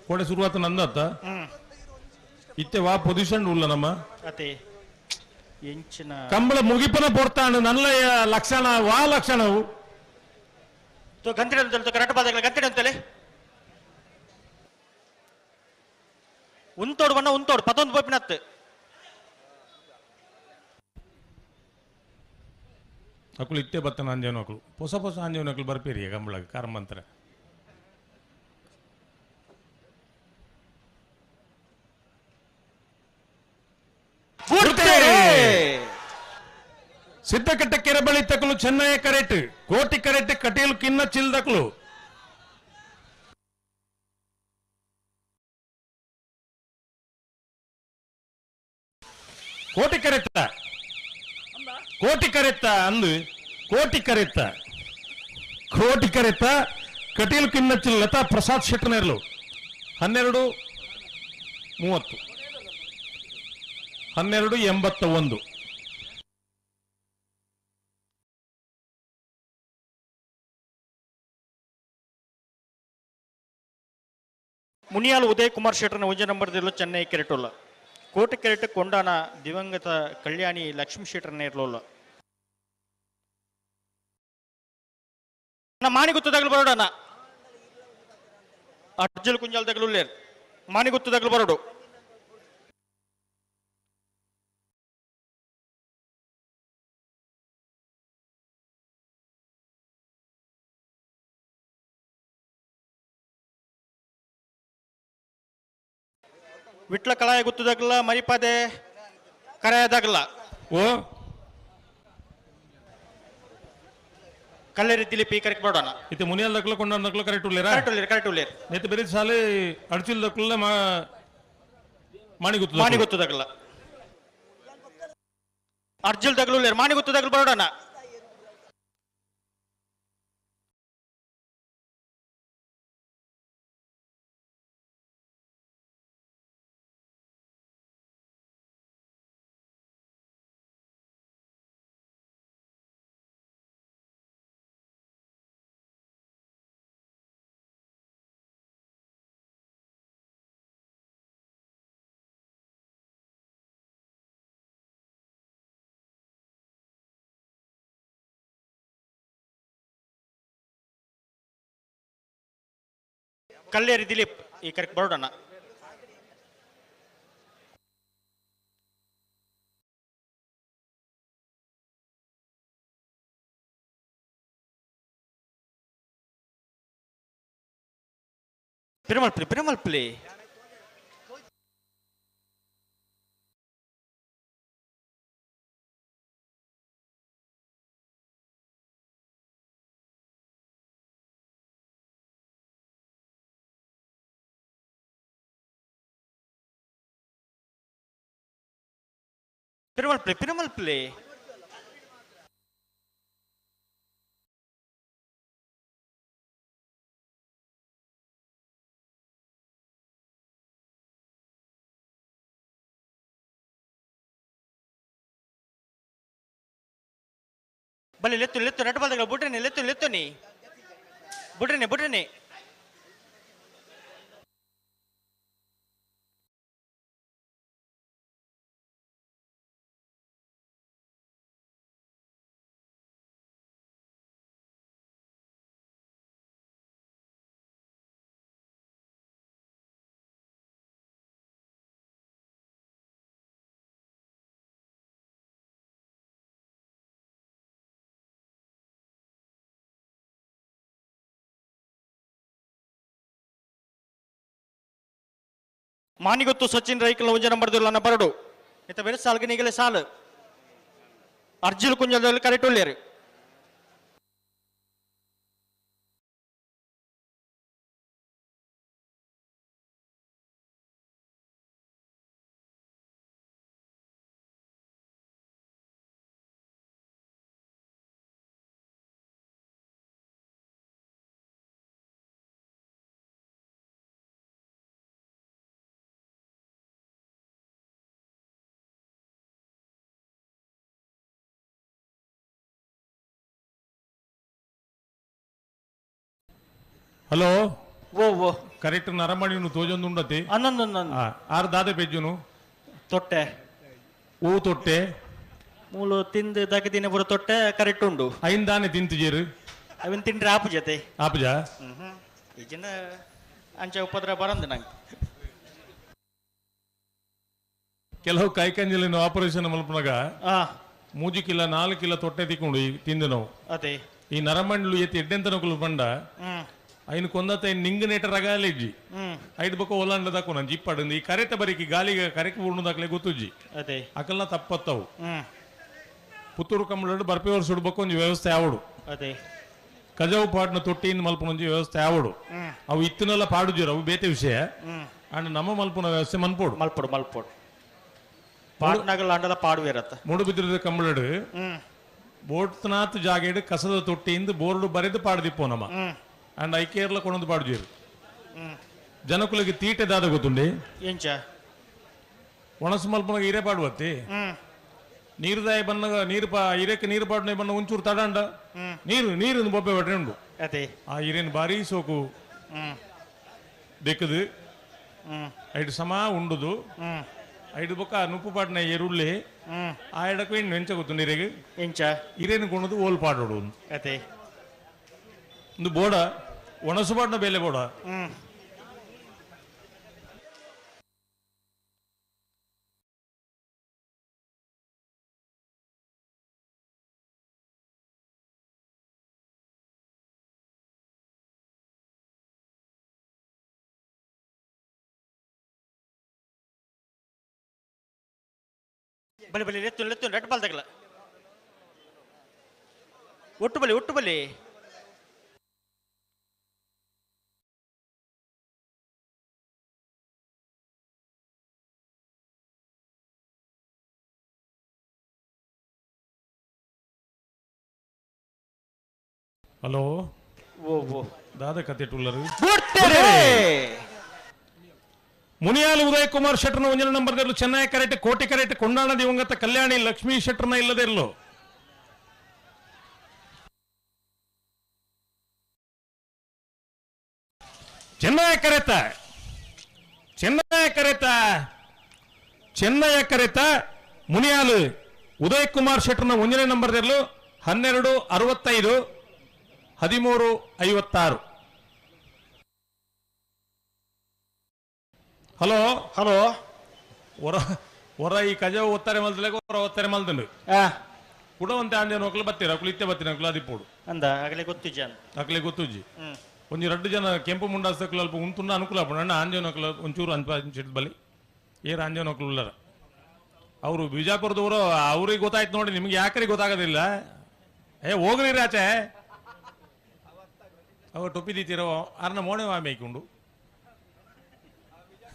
ಕೋಡೆ ಶುರುವಾತನ ಅಂದತ್ತ ಇತ್ತೆ ವಾ ಪೊಸಿಷನ್ ಉಲ್ಲ ನಮ್ಮ ಅದೇ ಎಂಚಿನ ಕಂಬಳ ಮುಗಿಪನ ಪೊರ್ತಾಂಡು ನಲ್ಲ ಲಕ್ಷಣ ವಾ ಲಕ್ಷಣವು ಗಂತಿಡ ಕರೆಕ್ಟ್ ಬಾದಗಳ ಗಂತಿಡ ಅಂತಲೇ ಉಂತೋಡು ಬಣ್ಣ ಉಂತೋಡು ಪತ್ತೊಂದು ಪೋಪಿನತ್ತು ಅಕುಲು ಇತ್ತೆ ಬತ್ತನ ಅಂಜೇನೋಕಲು ಹೊಸ ಹೊಸ ಅಂಜೇನೋಕಲು ಬರ್ಪೇರಿ ಕಂಬಳಗೆ ಕರ್ಮಂತರ ಸಿದ್ದಕಟ್ಟೆ ಕೆರೆ ಬಳಿ ತಕಲು ಚೆನ್ನಯ್ಯ ಕರೆಟ್ ಕೋಟಿ ಕರೆಟ್ ಕಟೀಲ್ ಕಿನ್ನ ಚಿಲ್ದಕಲು. ಕೋಟಿ ಕರೆತ್ತ ಕೋಟಿ ಕರೆತ್ತ ಅಂದು ಕೋಟಿ ಕರೆತ್ತ ಕೋಟಿ ಕರೆತ್ತ ಕಟೀಲ್ ಕಿನ್ನಚ್ಚಿಲ್ ಲತಾ ಪ್ರಸಾದ್ ಶೆಟ್ಟನೇರ್ಲು 12:30 12:81. ಮುನಿಯಾಲ್ ಉದಯ್ ಕುಮಾರ್ ಶೆಟ್ಟರ್ನ ಒಂಜಿ ನಂಬರ್ ದಿಲ್ಲು ಚೆನ್ನೈ ಕೆರೆಟುಲ್ಲ ಕೋಟೆ ಕೆರೆಟ್ ಕೊಂಡಾನ ದಿವಂಗತ ಕಲ್ಯಾಣಿ ಲಕ್ಷ್ಮೀ ಶೆಟ್ಟರ್ನ ಇರ್ಲೋಲ್ಲ. ಮಾಣಿಗುತ್ತದಾಗಲು ಬರೋಡಣ ಅರ್ಜುಲ್ ಕುಂಜಾಲ್ ತಗಲು ಮಾಣಿಗುತ್ತದಾಗಲು ಬರೋಡು. ವಿಟ್ಲ ಕಳಾಯ ಗುತ್ತದಾಗಲ್ಲ ಮರಿಪಾದೆ ಕರಾಯದಾಗಲ್ಲ. ಓ ಕಲ್ಲೇರಿ ದಿಲೀಪ್ ಈ ಕರೆಕ್ಟ್ ಬರೋಣ. ಇತ್ತೆ ಮುನಿಯಾಲ್ ದಕ್ಲ ಕೊಂಡಾನ ದಕ್ಲ ಕರೆಕ್ಟ್ ಉಳ್ಳೇರಾ? ಕರೆಕ್ಟ್ ಉಳ್ಳೇರು, ಕರೆಕ್ಟ್ ಉಳ್ಳೇರು. ನೆತ್ತ ಬೇರೆ ಸಾಲೆ ಅಡ್ಚಿಲ್ ದಕ್ಲ ಮಾಣಿಗುತ್ತು ಮಾಣಿಗುತ್ತದಾಗಲ್ಲ ಅರ್ಜುಲ್ ದಗ್ಲು ಉಳ್ಳೇರು ಮಾಣಿಗುತ್ತದಾಗಲು ಬರೋಣ. ಕಲ್ಲೇರಿ ದಿಲೀಪ್ ಈ ಕರೆಕ್ಟ್ ಬರೋಣ. ಪಿರಮಲ್ಪಲಿ ಪಿರಮಲ್ಪಲಿ ಪಿರಮಲ್ಪಲಿ ಪಿರಮಲ್ಪಲಿ ಬಲ್ಲಿ ಲೆತ್ತು ಲೆತ್ತು ನಟ್ ಬಾಲ್ದಾಗ ಬುಡ್ರಿನಿ ಲೆತ್ತು ಲೆತ್ತು ನೀ ಬುಡ್ರಿನಿ ಬುಡ್ರಿನಿ. ಮಾನಿಗೊತ್ತು ಸಚಿನ್ ರೈಕಲ್ ಒಂಜಿ ನಂಬರ್ ದಿಲ್ಲ ಬರಡು ಇತ್ತ ಬೇರೆ ಸಾಲ್ಗೆ ನೀಗಲೇ ಸಾಲು ಅರ್ಜಿಲ್ ಕುಂಜದಲ್ಲಿ ಕರೆಕ್ಟ್ ಉಳ್ಳೇರು. ಹಲೋ ಓ ಓ ಕರೆಕ್ಟ್ ನರಮಣಿ ತೋಜೊಂದು ಉಂಡತಿ ಅನ್ನೊಂದೊಂದೊಂದು ಆರು ದಾದೆ ಪೆಜ್ಜುನು ತೊಟ್ಟೆ ಓ ತೊಟ್ಟೆ ಮೂಲು ತಿಂದು ದಗದಿನ ಪೂರ ತೊಟ್ಟೆ ಕರೆಕ್ಟ್ ಉಂಡು. ಐನ್ ದಾನೆ ತಿಂತಿಜೇರು ಅವನ್ ತಿಂಡ್ರೆ ಆಪು ಜೊತೆ ಆಪುಜ ಈಜಿನ ಅಂಚೆ ಉಪದ್ರ ಬರಂದು ನಂಗೆ. ಕೆಲವು ಕೈಕಂಜಲಿನ ಆಪರೇಷನ್ ಮಲ್ಪನಾಗ 3 ಕಿಲೋ 4 ಕಿಲೋ ತೊಟ್ಟೆ ತಿಕ್ಕೊಂಡು ತಿಂದು ನಾವು. ಅದೇ ಈ ನರಮಂಡ್ಲು ಎತ್ತಿ ಎಡ್ಡೆಂತ ನಕಲು ಬಂಡ ಐನು ಕೊಂದತ ನಿಂಗ ನೇಟ ರಗಾಲಿಜ್ಜಿ ಐದು ಬೊಕ್ಕ ಒಲಾಂಡ ದಾಕು ನಾನು ಜಿಪ್ಪಾಡು ಈ ಕರೆತ ಬರಿಕಿ ಗಾಲಿಗೆ ಕರೆಕ್ ಉಣ್ಣು ದಾಖಲೆ ಗೊತ್ತುಜ್ಜಿ ಅದೇ ಅಕಲ್ನ ತಪ್ಪತ್ತವು. ಪುತ್ತೂರು ಕಂಬಳಡು ಬರ್ಪೆ ವರ್ಷ ಬೊಕ್ಕ ಒಂಜಿ ವ್ಯವಸ್ಥೆ ಆವಡು. ಅದೇ ಕಜವು ಪಾಡ್ನ ತೊಟ್ಟಿಯಿಂದ ಮಲ್ಪನ ಒಂಜಿ ವ್ಯವಸ್ಥೆ ಆವಡು. ಅವು ಇತ್ತಿನೆಲ್ಲ ಪಾಡುಜರು ಅವು ಬೇತೆ ವಿಷಯ. ಅಂಡ್ ನಮ್ಮ ಮಲ್ಪುನ ವ್ಯವಸ್ಥೆ ಮನ್ಪೋಡು ಮಲ್ಪೋಡು ಮಲ್ಪೋಡು. ಪಾಟ್ನಾಗಲ್ಲ ಅಂಡಲ ಪಾಡುವೇರತ್ತ ಮೂಡುಬಿದ್ರದ ಕಂಬಳಡು ಬೋಟ್ನಾಥ್ ಜಾಗೆಡ್ ಕಸದ ತೊಟ್ಟಿಯಿಂದ ಬೋರ್ಡು ಬರೆದು ಪಾಡ್ದಿಪ್ಪೋ ನಮ್ಮ ಅಂಡ್ ಐಕೇರ್ಲ ಕೊಣದು ಪಾಡುಜೀರು ಜನಕುಲಿಗೆ ತೀಟೆ ದಾದ ಗೊತ್ತುಂಡಿ ಎಂಚ ಒಣಸು ಮಲ್ಪನಾಗ ಹಿರೇ ಪಾಡುವತ್ತಿ ನೀರುದಾಯ ಬನ್ನಗ ನೀರು ಪಾ ಹಿರೇಕ್ಕೆ ನೀರು ಪಾಡುನ ಬನ್ನ ಒಂಚೂರು ತಡಂಡ ನೀರು ನೀರು ಬೊಬ್ಬೆ ಬಟ್ಟೆ ಉಂಡು ಅದೇ ಆ ಹಿರೇನ್ ಭಾರಿ ಸೋಕು ದೆಕ್ಕದು ಐಡು ಸಮ ಉಂಡುದು ಐಡು ಬೊಕ್ಕ ನುಪ್ಪು ಪಾಡಿನ ಎರುಳ್ಳಿ ಆ ಎಡಕ್ಕೆ ಇನ್ನು ಎಂಚ ಗೊತ್ತು ನೀರಿಗೆ ಎಂಚ ಹಿರೇನು ಕೊಣದು ಓಲ್ ಪಾಡೋಡು ಅದೇ ಒಂದು ಬೋಡ ಒಣಸು ಪಾಡಿನ ಬೇಲೆ ಬೋಡ ಬಲಿ ಬಲಿ ಲೆತ್ತು ಲೆತ್ತು ರೆಡ್ ಬಾಲ್ ತಗಲ ಒಟ್ಟು ಬಲಿ ಒಟ್ಟು ಬಲಿ ಹಲೋ ಓ ಓ ದಾದ ಕತೆ ಟುಲ್ಲರು ಬುಡ್ತೇರೆ ಮುನಿಯಾಲು ಉದಯ್ ಕುಮಾರ್ ಶೆಟ್ಟರ್ನ ಒಂಜನ ನಂಬರ್ ಇರಲು ಚೆನ್ನೈ ಕರೆಟ್ ಕೋಟಿ ಕರೆಟ್ ಕೊಂಡಾಣ ದಿವಂಗತ ಕಲ್ಯಾಣಿ ಲಕ್ಷ್ಮೀ ಶೆಟ್ಟರ್ನ ಇಲ್ಲದೆ ಇರಲು ಚೆನ್ನೈ ಕರೆತ ಚೆನ್ನೈ ಕರೆತ ಚೆನ್ನೈ ಕರೆತ ಮುನಿಯಾಲು ಉದಯ್ ಕುಮಾರ್ ಶೆಟ್ಟರ್ನ ಒಂಜನೇ ನಂಬರ್ ಇರಲು 12:65 13:56. ಹಲೋ ಹಲೋ ಹೊರ ಹೊರ ಈ ಕಜಾವು ಒತ್ತಾರೆ ಮಲ್ದಲೆಗ ಹೊರ ಒತ್ತಾರೆ ಮಲ್ದಂಡು ಕೂಡ ಒಂತೆ ಆಂಜನ ನೋಕ್ಲು ಬತ್ತೀರ ಅಕ್ಲು ಇತ್ತೆ ಬತ್ತೀರ ಅಕ್ಲು ಅದಿಪ್ಪೋಡು ಅಂದ ಆಗಲೇ ಗೊತ್ತಿಜ್ಜ ಅಕ್ಲೆ ಗೊತ್ತುಜ್ಜಿ ಒಂಜಿ ರಡ್ಡು ಜನ ಕೆಂಪು ಮುಂಡಾಸಕ್ಲು ಅಲ್ಪ ಉಂತುಂಡ ಅನುಕೂಲ ಆಪುಂಡು ಅಣ್ಣ ಆಂಜನ ಒಂಚೂರು ಅನ್ಪ ಬಲಿ ಏರ್ ಆಂಜನ ನೋಕ್ಲು ಉಳ್ಳಾರ ಅವರು ಬಿಜಾಪುರದವರು ಅವ್ರಿಗೆ ಗೊತ್ತಾಯ್ತು ನೋಡಿ ನಿಮ್ಗೆ ಯಾಕ್ರಿಗೆ ಗೊತ್ತಾಗೋದಿಲ್ಲ ಏ ಹೋಗ್ರಿ ಆಚೆ ಅವ ಟೊಪ್ಪಿ ದೀತಿರೋ ಅರ್ನ ಮೋಣೆ ಮೇಯ್ಕೊಂಡು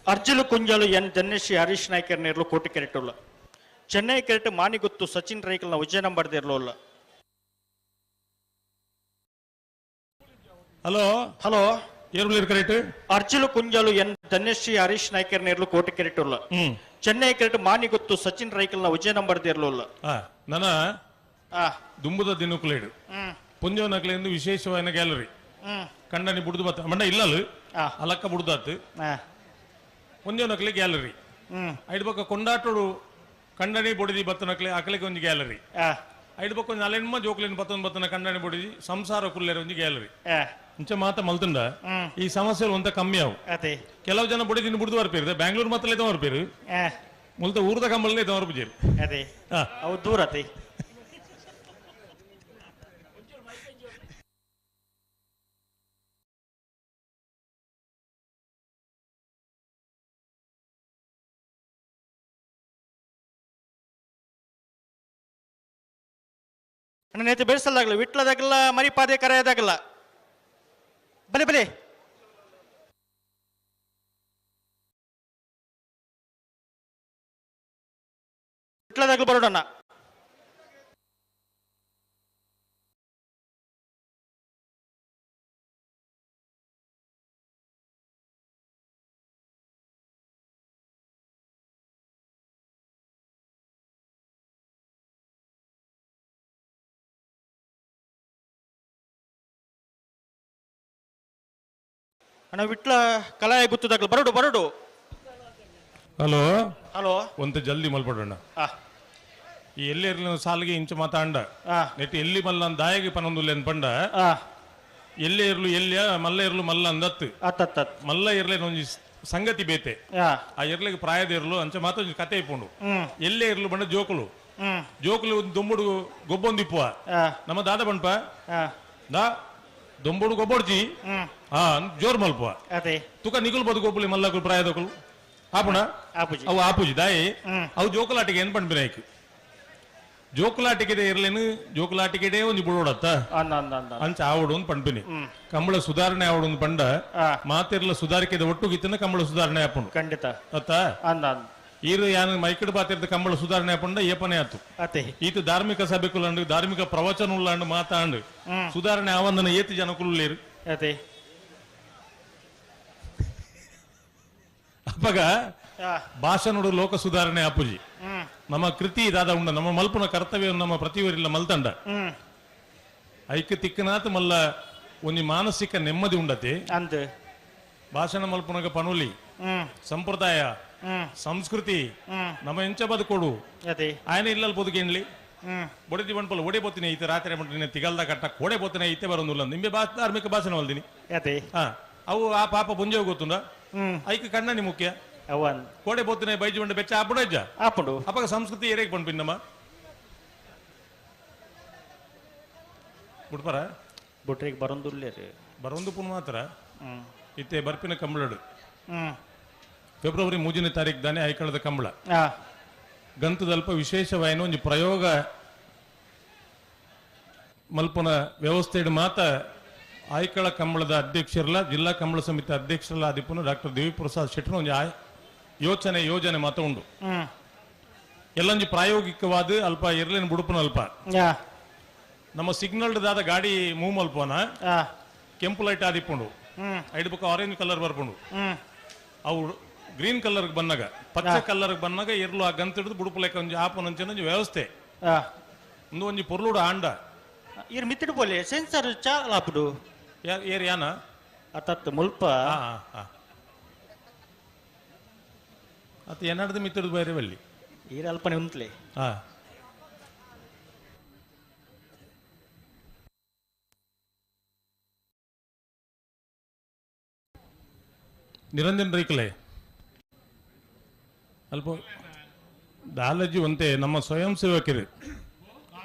ಅರ್ಜುಲು ಕುಂಜಲು ಎನ್ ಧನ್ಯಶ್ರೀ ಹರೀಶ್ ನಾಯ್ಕರ್ ನೇರ್ಲು ಕೋಟಿ ಕೆರೆಟುಲ್ಲ ಚೆನ್ನೈ ಕೆರೆಟ್ ಮಾನಿಗುತ್ತು ಸಚಿನ್ ರೈಕಲ್ನ ವಿಜಯ ನಂಬರ್ ದೇರ್ಲೋಲ್ಲ ಹಲೋ ಹಲೋ ಏರ್ಬುಲಿರ್ ಕರೆಕ್ಟ್ ಅರ್ಜುಲು ಕುಂಜಲು ಎನ್ ಧನ್ಯಶ್ರೀ ಹರೀಶ್ ನಾಯ್ಕರ್ ನೇರ್ಲು ಕೋಟಿ ಕೆರೆಟುಲ್ಲ ಚೆನ್ನೈ ಕೆರೆಟ್ ಮಾನಿಗುತ್ತು ಸಚಿನ್ ರೈಕಲ್ನ ವಿಜಯ ನಂಬರ್ ದೇರ್ಲೋಲ್ಲ ನನ್ನ ದುಂಬುದ ದಿನಕುಲೇಡು ಪುಂಜವನಕ್ಲೆಂದು ವಿಶೇಷವಾದ ಗ್ಯಾಲರಿ ಕಂಡನಿ ಬುಡ್ದು ಬತ್ತ ಮಂಡ ಇಲ್ಲಲು ಅಲಕ್ಕ ಬುಡ್ದಾತು ಒಂಜನಕ್ಲೆ ಗ್ಯಾಲರಿ ಐದು ಪಕ್ಕ ಕೊಂಡಾಟೋಡು ಕಂಡನಿ ಬೊಡಿದಿ ಬತ್ತನಕ್ಲೆ ಅಕಲೆಗೆ ಒಂದು ಗ್ಯಾಲರಿ ಐದು ಪಕ್ಕ ಒಂದು ಅಲೆನ್ಮ ಜೋಕ್ಲಿನ ಬತ್ತೊಂದು ಬತ್ತನ ಕಂಡನಿ ಬೊಡಿದಿ ಸಂಸಾರ ಕುಲ್ಲೇರ ಒಂದು ಗ್ಯಾಲರಿ ಇಂಚ ಮಾತ ಮಲ್ತುಂಡ ಈ ಸಮಸ್ಯೆ ಒಂತ ಕಮ್ಮಿ ಅವು ಕೆಲವು ಜನ ಬೊಡಿದಿನ ಬುಡ್ದು ಬರ್ಪೇರು ಬ್ಯಾಂಗ್ಳೂರ್ ಮಾತ್ರ ಬರ್ಪೇರು ಮುಲ್ತ ಊರ್ದ ಕಂಬಳೇ ಬರ್ಪೇರು ಅದೇ ಅವು ದೂರ ಅದೇ ನೇತು ಬೆಳೆಸಲಾಗಲ್ಲ ವಿಟ್ಲದಾಗಲ್ಲ ಮರಿಪಾದೆ ಕರೆಯದಾಗಲ್ಲ ಬಲೆ ಬಲೆ ವಿಟ್ಲದಾಗಲು ಬರೋಣ ಅಣ್ಣ ವಿಟ್ಲ ಕಲಾಯ ಗುತ್ತದಾಗಲು ಬರೋಡು ಬರೋಡು ಹಲೋ ಹಲೋ ಒಂತ ಜಲ್ದಿ ಮಲ್ಪಡೋಣ ಈ ಎಲ್ಲಿ ಇರಲಿ ಸಾಲಿಗೆ ಇಂಚು ಮಾತಾಂಡ ನೆಟ್ ಎಲ್ಲಿ ಮಲ್ಲ ದಾಯಗೆ ಪನೊಂದುಲ್ಲೇನ್ ಪಂಡ ಎಲ್ಲೇ ಇರ್ಲು ಎಲ್ಲಿಯ ಮಲ್ಲ ಇರ್ಲು ಮಲ್ಲ ಅಂದತ್ತು ಮಲ್ಲ ಇರ್ಲೇನು ಒಂಜಿ ಸಂಗತಿ ಬೇತೆ ಆ ಇರ್ಲಿಗೆ ಪ್ರಾಯದ ಇರ್ಲು ಅಂಚ ಮಾತ ಒಂಜಿ ಕತೆ ಇಪ್ಪುಂಡು ಎಲ್ಲೇ ಇರ್ಲು ಬಂಡ ಜೋಕುಲು ಜೋಕುಲು ಒಂದು ದೊಂಬುಡು ಗೊಬ್ಬೊಂದಿಪ್ಪುವ ನಮ್ಮ ದಾದ ಬಂಡ್ಪ ದಾ ದೊಂಬುಡು ಗೊಬ್ಬೊಡ್ಜಿ ಹಾ ಜೋರ್ ಮಲ್ಪುವ ತುಕ ನಿಗುಲ್ ಬದು ಗೊಬ್ಬುಲಿ ಮಲ್ಲಕುಲು ಪ್ರಾಯದಕುಲು ಆಪುಣ ಅವು ಆಪುಜಿ ದಾಯಿ ಅವು ಜೋಕುಲಾಟಿಗೆ ಏನ್ ಪಂಡ್ಬಿನಾಯ್ಕು ಜೋಕುಲಾಟಿಕೆ ಇರ್ಲೇನು ಜೋಕುಲಾಟಿಕೆಡೇ ಒಂಜಿ ಬುಡೋಡತ್ತ ಅಂಚ ಆವಡು ಒಂದು ಪಂಡ್ಪಿನಿ ಕಂಬಳ ಸುಧಾರಣೆ ಆವಡು ಒಂದು ಪಂಡ ಮಾತಿರ್ಲ ಸುಧಾರಿಕೆದ ಒಟ್ಟು ಗಿತ್ತನ ಕಂಬಳ ಸುಧಾರಣೆ ಆಪುಂಡು ಖಂಡಿತ ಅತ್ತ ಈರು ಯಾನು ಮೈಕಡ್ ಪಾತಿರ್ದ ಕಂಬಳ ಸುಧಾರಣೆ ಆಪುಂಡ ಏಪನೆ ಆತು. ಈತ ಧಾರ್ಮಿಕ ಸಭೆಕುಲಂಡು ಧಾರ್ಮಿಕ ಪ್ರವಚನ ಉಳ್ಳಂಡು ಮಾತಾಂಡು ಸುಧಾರಣೆ ಆವಂದನ ಏತಿ ಜನಕುಲ್ಲೇರು. ಅಪ್ಪಗ ಭಾಷಣೋಡು ಲೋಕ ಸುಧಾರಣೆ ಆಪುಜಿ. ನಮ್ಮ ಕೃತಿ ದಾದ ಉಂಡ ನಮ್ಮ ಮಲ್ಪುನ ಕರ್ತವ್ಯ ನಮ್ಮ ಪ್ರತಿವರಿಲ್ಲ ಮಲ್ತಂಡ ಐಕ್ ತಿಕ್ಕನಾತ್ ಮಲ್ಲ ಒಂಜಿ ಮಾನಸಿಕ ನೆಮ್ಮದಿ ಉಂಡತೆ. ಭಾಷಣ ಮಲ್ಪುನಗ ಪನುಲಿ ಸಂಪ್ರದಾಯ ಸಂಸ್ಕೃತಿ ನಮ್ಮ ಎಂಚ ಬದುಕೊಡು ಆಯನ ಇಲ್ಲ ಬದುಕೇನ್ಲಿ ಬೊಡದಿ ಬಂಡ್ಪಲ್ ಒಡೆ ಬೋತಿನಿ ಐತೆ ರಾತ್ರಿ ಬಂಟಿನಿ ತಿಗಲ್ದ ಕಟ್ಟ ಕೋಡೆ ಬೋತಿನಿ ಐತೆ ಬರೋದಿಲ್ಲ ನಿಂಬೆ ಧಾರ್ಮಿಕ ಭಾಷಣ ಮಲ್ದಿನಿ. ಅವು ಆ ಪಾಪ ಬುಂಜೆ ಗೊತ್ತುಂಡ ಐಕ್ ಕಣ್ಣನಿ ಮುಖ್ಯ ಕೋಡೆ ಬೋತಿನ ಬೈಜು ಬಂಡ ಬೆಚ್ಚ ಆಪುಡ ಇಜ್ಜ ಆಪುಂಡು. ಅಪಗ ಸಂಸ್ಕೃತಿ ಏರೇಗ್ ಪಂಪಿನ ನಮ್ಮ ಬುಡ್ಪರ ಬುಟ್ರಿಗೆ ಬರೋದಿಲ್ಲ ಬರೋದು ಪುನ್ ಮಾತ್ರ ಇತ್ತೆ ಬರ್ಪಿನ ಕಂಬಳಡು ಫೆಬ್ರವರಿ 3ನೇ ತಾರೀಕು ದಾನೆ ಐಕಳದ ಕಂಬಳ ಗಂತದಲ್ಪ ವಿಶೇಷವಾಯಿನ ಒಂದು ಪ್ರಯೋಗ ಮಲ್ಪನ ವ್ಯವಸ್ಥೆ ಮಾತ ಆಯ್ಕಳ ಕಂಬಳದ ಅಧ್ಯಕ್ಷರಲ್ಲ ಜಿಲ್ಲಾ ಕಂಬಳ ಸಮಿತಿ ಅಧ್ಯಕ್ಷರಲ್ಲ ಆದಿಪ್ಪನು ಡಾಕ್ಟರ್ ದೇವಿಪ್ರಸಾದ್ ಶೆಟ್ಟರ್ ಒಂದು ಯೋಚನೆ ಯೋಜನೆ ಮಾತ ಉಂಡು. ಎಲ್ಲೊಂಜಿ ಪ್ರಾಯೋಗಿಕವಾದ ಅಲ್ಪ ಇರ್ಲಿನ ಬುಡುಪನ ಅಲ್ಪ ನಮ್ಮ ಸಿಗ್ನಲ್ ದಾದ ಗಾಡಿ ಮೂವ್ ಮಲ್ಪೋನ ಕೆಂಪು ಲೈಟ್ ಆದಿಪ್ಪುಂಡು ಐದು ಬೊಕ್ಕ ಆರೆಂಜ್ ಕಲರ್ ಬರ್ಪುಂಡು. ಅವು ಗ್ರೀನ್ ಕಲರ್ ಬಂದಾಗ ಪಚ್ಚೆ ಕಲರ್ ಬಂದಾಗ ಇರ್ಲು ಆ ಗಂತ ಹಿಡಿದು ಬುಡುಪು ಲೆಕ್ಕ ಒಂಜಿ ಆಪನ ಒಂಜಿ ವ್ಯವಸ್ಥೆ ಒಂದು ಒಂಜಿ ಪೊರ್ಲುಡು ಆಂಡ ಇರ್ ಮಿತ್ತಿಡು ಪೋಲೆ ಸೆನ್ಸರ್ ಚಾಲಾಪುಡು ಏರ್ ಯಾನ ಅತತ್ ಮುಲ್ಪ ಅತ ಏನಾಡ್ದು ಮಿತ್ತಿಡು ಬೇರೆ ಬಲ್ಲಿ ಈರ ಅಲ್ಪನೆ ಉಂತ್ಲೆ. ನಿರಂಜನ್ ರೈಕಲೆ ಅಲ್ಪ ದಾಲಜಿ ಒಂತೆ ನಮ್ಮ ಸ್ವಯಂ ಸೇವಕರು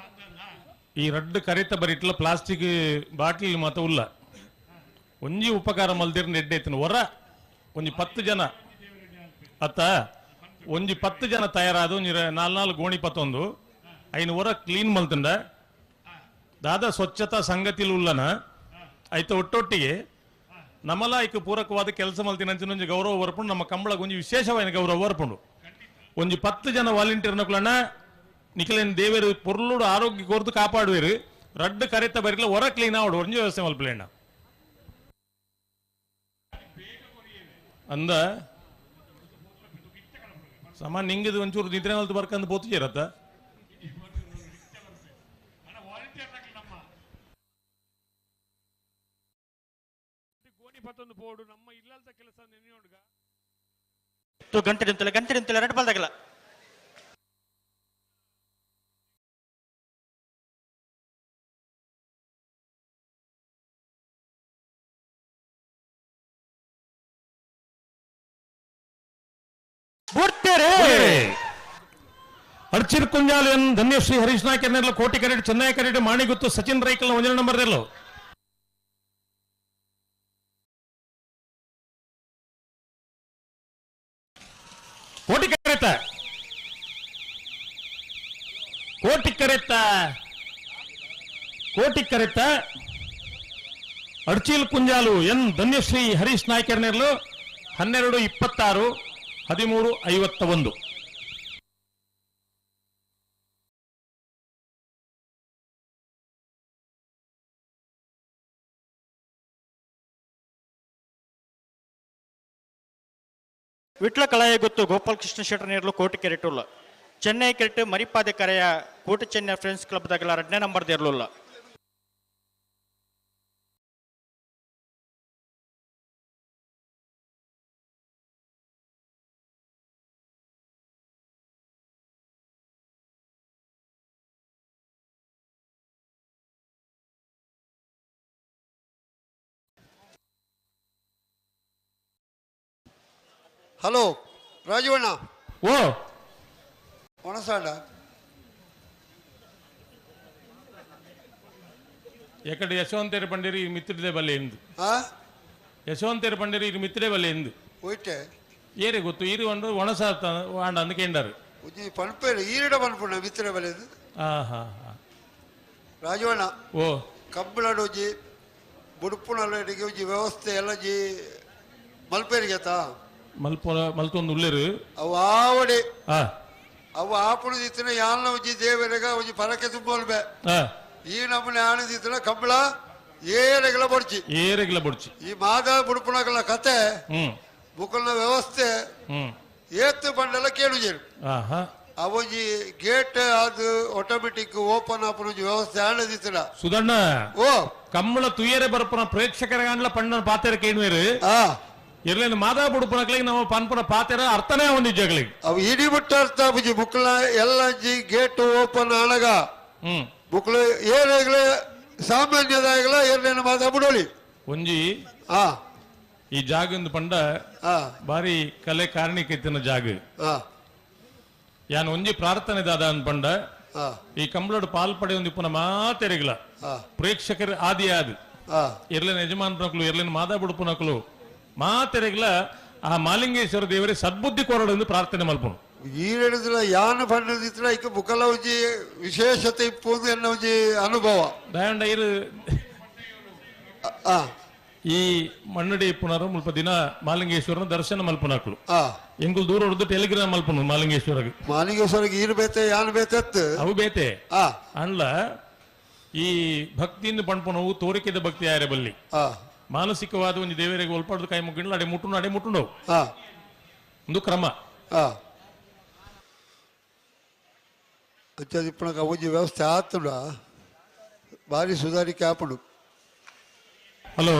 ಈ ರಡ್ಡು ಕರಿತ ಬರಿಟ್ಲ ಪ್ಲಾಸ್ಟಿಕ್ ಬಾಟ್ಲಿ ಮಾತ ಉಲ್ಲ ಒಂಜಿ ಉಪಕಾರ ಮಲ್ದಿರ್ ನೆಡ್ಡೈತಿನ ಹೊರ ಒಂಜಿ 10 ಜನ ಅತ್ತ ಒಂಜಿ 10 ಜನ ತಯಾರಾದ ಒಂಜಿ 4 ಗೋಣಿ ಪತ್ತೊಂದು ಐನು ಹೊರ ಕ್ಲೀನ್ ಮಲ್ತಂಡ ದಾದಾ ಸ್ವಚ್ಛತಾ ಸಂಗತಿಲು ಉಲ್ಲನ ಐತ ಒಟ್ಟೊಟ್ಟಿಗೆ ನಮ್ಮಲ ಐಕ್ ಪೂರಕವಾದ ಕೆಲಸ ಮಲ್ತಿನ ಒಂಜಿ ಗೌರವ ಬರ್ಪುಂಡು ನಮ್ಮ ಕಂಬಳಕ್ಕೆ ಒಂಜಿ ವಿಶೇಷವಾದ ಗೌರವ ಬರ್ಪುಂಡು. ಒಂಜಿ 10 ಜನ ವಾಲಂಟಿಯರ್ ನಕುಲಣ್ಣ ನಿಖಲೇನ್ ದೇವರು ಪೊರ್ಲುಡು ಆರೋಗ್ಯ ಕೊರ್ದು ಕಾಪಾಡುವೇರು ರಡ್ಡು ಕರೆತ ಬರಿಲ್ಲ ಹೊರ ಕ್ಲೀನ್ ಆವಡು ಒಂಜಿ ವ್ಯವಸ್ಥೆ ಮಲ್ಪಲೇಣ ಅಂದ ಸಾಮಾನ್ಯ ನಿಂಗದು ಒಂಚೂರು ನಿದ್ರೆ ಮಲ್ತು ಬರ್ಕಂದು ಪೋತು ചേರತ್ತ. ಗಂಟೆ ನಿಂತಲ್ಲ ಗಂಟೆ ನಿಂತಲ್ಲ ಎರಡು ಬಾಲ್ದಾಗಲ್ಲ ಅರ್ಚಿರ್ ಕುಂಜಾಲ್ ಎನ್ ಧನ್ಯಶ್ರೀ ಹರೀಶ್ ನಾಯ್ಕ ಎನ್ನೆಲ್ಲ ಕೋಟಿ ಕರೆಡ್ ಚೆನ್ನೈ ಕರೆಡ್ ಮಾಣಿಗುತ್ತು ಸಚಿನ್ ರೈಕಲ್ ಒಂದನೇ ನಂಬರ್ ದೆಲ್ಲೋ. ಕೋಟಿ ಕರೆತ ಕೋಟಿ ಕರೆತ ಕೋಟಿ ಕರೆತ ಅರ್ಚಿಲ್ ಕುಂಜಾಲು ಎನ್ ಧನ್ಯಶ್ರೀ ಹರೀಶ್ ನಾಯ್ಕರ್ನೆರ್ಲು 12:26 13:51. ವಿಟ್ಲ ಕಳಾಯ ಗೊತ್ತು ಗೋಪಾಲಕೃಷ್ಣ ಶೆಟ್ಟರ್ ನೇರ್ಲು ಕೋಟಿ ಕೆರೆಟುಲ್ಲ ಚೆನ್ನೈ ಕೆರೆಟ್ ಮರಿಪಾದೆ ಕರೆಯ ಕೋಟಿ ಚೆನ್ನೈ ಫ್ರೆಂಡ್ಸ್ ಕ್ಲಬ್ ದಾಗಲ 2ನೇ ನಂಬರ್ ದೇರ್ಲುಲ್ಲ. ಹಲೋ ರಾಜೀವಣ್ಣ. ಓ ಒಣಸಾಡ ಎಕಡೆ ಯಶವಂತೇರು ಪಂಡೇರಿ ಮಿತ್ರದೇ ಬಲ್ಲೆ ಎಂದು ಯಶವಂತೇರು ಪಂಡೇರಿ ಇದು ಮಿತ್ರೇ ಬಲ್ಲೆ ಎಂದು ಹೋಯ್ತೆ ಏರೆ ಗೊತ್ತು ಈರು ಒಂದು ಒಣಸ ಆಂಡ ಅಂದ್ಕೇಂಡಾರು ಉಜ್ಜಿ ಪನ್ಪೇರು ಈರಿಡ ಪನ್ಪುಂಡ ಮಿತ್ರ ಬಲ್ಲೆ ಹಾ ಹಾ ಹಾ ರಾಜೀವಣ್ಣ. ಓ ಕಬ್ಬಳಡೋಜಿ ಬುಡುಪುನಲ್ಲಡಿಗೆ ಉಜ್ಜಿ ವ್ಯವಸ್ಥೆ ಎಲ್ಲ ಜಿ ಮಲ್ಪೇರಿಗೆ ಆತಾ ಮಲ್ತೊಂದು ಉಲ್ಲೇರು ಅವು ಆವಡೆ ಅವು ಆಪುಣ ದಿತ್ತಿನ ಯಾನ ಒಂಜಿ ದೇವರೆಗ ಒಂಜಿ ಪರಕೆ ತುಂಬಲ್ಬೆ ಈ ನಮ್ಮನೆ ಆಣ ದಿತ್ತಿನ ಕಂಬಳ ಏರೆಗಳ ಬೊಡ್ಚಿ ಏರೆಗಳ ಬೊಡ್ಚಿ ಈ ಮಾದ ಬುಡುಪುಣಗಳ ಕತೆ ಬುಕಲ್ನ ವ್ಯವಸ್ಥೆ ಏತ್ ಬಂಡೆಲ್ಲ ಕೇಳುಜೇರು ಅವೊಂಜಿ ಗೇಟ್ ಅದು ಆಟೋಮೆಟಿಕ್ ಓಪನ್ ಆಪುನ ವ್ಯವಸ್ಥೆ ಆಣದಿತ್ತಿನ ಸುಧಣ್ಣ ಓ ಕಂಬಳ ತುಯರೆ ಬರಪುನ ಪ್ರೇಕ್ಷಕರ ಅಂಡ್ಲ ಪಣ್ಣ ಪಾತೆರ ಕೇಳುವೇರು ಇರ್ಲೇನು ಮಾದಾ ಬುಡುಪುನಕ್ಲಿಗೆ ನಮ್ಮ ಪನ್ಪುನ ಪಾತೆರ ಅರ್ಥನೇ ಒಂದು ಜಗಳಿಗೆ ಅವು ಇಡೀ ಬಿಟ್ಟ ಅರ್ಥ ಬುಜಿ ಬುಕ್ಲ ಎಲ್ಲ ಗೇಟ್ ಓಪನ್ ಆಣಗ ಬುಕ್ಲ ಏರೇಗ್ಲೆ ಸಾಮಾನ್ಯದಾಗಲ ಏರ್ಲೇನು ಮಾದಾ ಬುಡೋಳಿ ಒಂಜಿ ಈ ಜಾಗಂದು ಪಂಡ ಬಾರಿ ಕಲೆ ಕಾರಣಿಕ ಇತ್ತಿನ ಜಾಗ ಯಾನ್ ಒಂಜಿ ಪ್ರಾರ್ಥನೆ ದಾದ ಅಂದ್ ಪಂಡ ಈ ಕಂಬಳೋಡು ಪಾಲ್ ಪಡೆಯೊಂದು ಇಪ್ಪುನ ಮಾತೆರೆಗ್ಲ ಪ್ರೇಕ್ಷಕರ ಆದಿ ಆದ್ ಎರ್ಲೇನ ಯಜಮಾನ್ಪನಕ್ಲು ಎರ್ಲೇನ ಮಾದಾ ಬುಡುಪುನಕ್ಲು ಮಾತೆರೆಗ್ಲ ಆ ಮಾಲಿಂಗೇಶ್ವರ ದೇವರೇ ಸದ್ಬುದ್ಧಿ ಕೊರಡು ಎಂದು ಪ್ರಾರ್ಥನೆ ಮಲ್ಪನು. ಈ ಹೇಳಿದ್ರ ಯಾನ ಪಂಡದಿತ್ರ ಇಕ್ಕ ಬುಕಲ ಒಂಜಿ ವಿಶೇಷತೆ ಇಪ್ಪು ಎನ್ನ ಒಂಜಿ ಅನುಭವ. ದಯಾಂಡ ಇರು ಈ ಮಣ್ಣಡಿ ಇಪ್ಪುನರು ಮುಲ್ಪ ದಿನ ಮಾಲಿಂಗೇಶ್ವರನ ದರ್ಶನ ಮಲ್ಪುನಕ್ಲು ಎಂಗುಲ್ ದೂರ ಹೊಡೆದು ಟೆಲಿಗ್ರಾಮ್ ಮಲ್ಪನು ಮಾಲಿಂಗೇಶ್ವರಗೆ. ಮಾಲಿಂಗೇಶ್ವರಗೆ ಈರು ಬೇತೆ ಯಾನ್ ಬೇತೆ ಅವು ಬೇತೆ ಅಂಡ್ಲ ಈ ಭಕ್ತಿಯಿಂದ ಪಣ್ಪುನವು ತೋರಿಕೆದ ಭಕ್ತಿ ಯಾರೇ ಬಲ್ಲಿ ಮಾನಸಿಕವಾದ ಒಂದು ದೇವರಿಗೆ ಒಲ್ಪಾಡ್ದು ಕೈ ಮುಗ್ಗಿಂಡ್ಲ ಅಡೆ ಮುಟ್ಟುಂಡು ಅಡೆ ಮುಟ್ಟುಂಡವು ಒಂದು ಕ್ರಮ. ಇಪ್ಪಣಕ ಒಂಜಿ ವ್ಯವಸ್ಥೆ ಆತುಂಡ ಭಾರಿ ಸುಧಾರಿಕೆ ಆಪುಂಡು. ಹಲೋ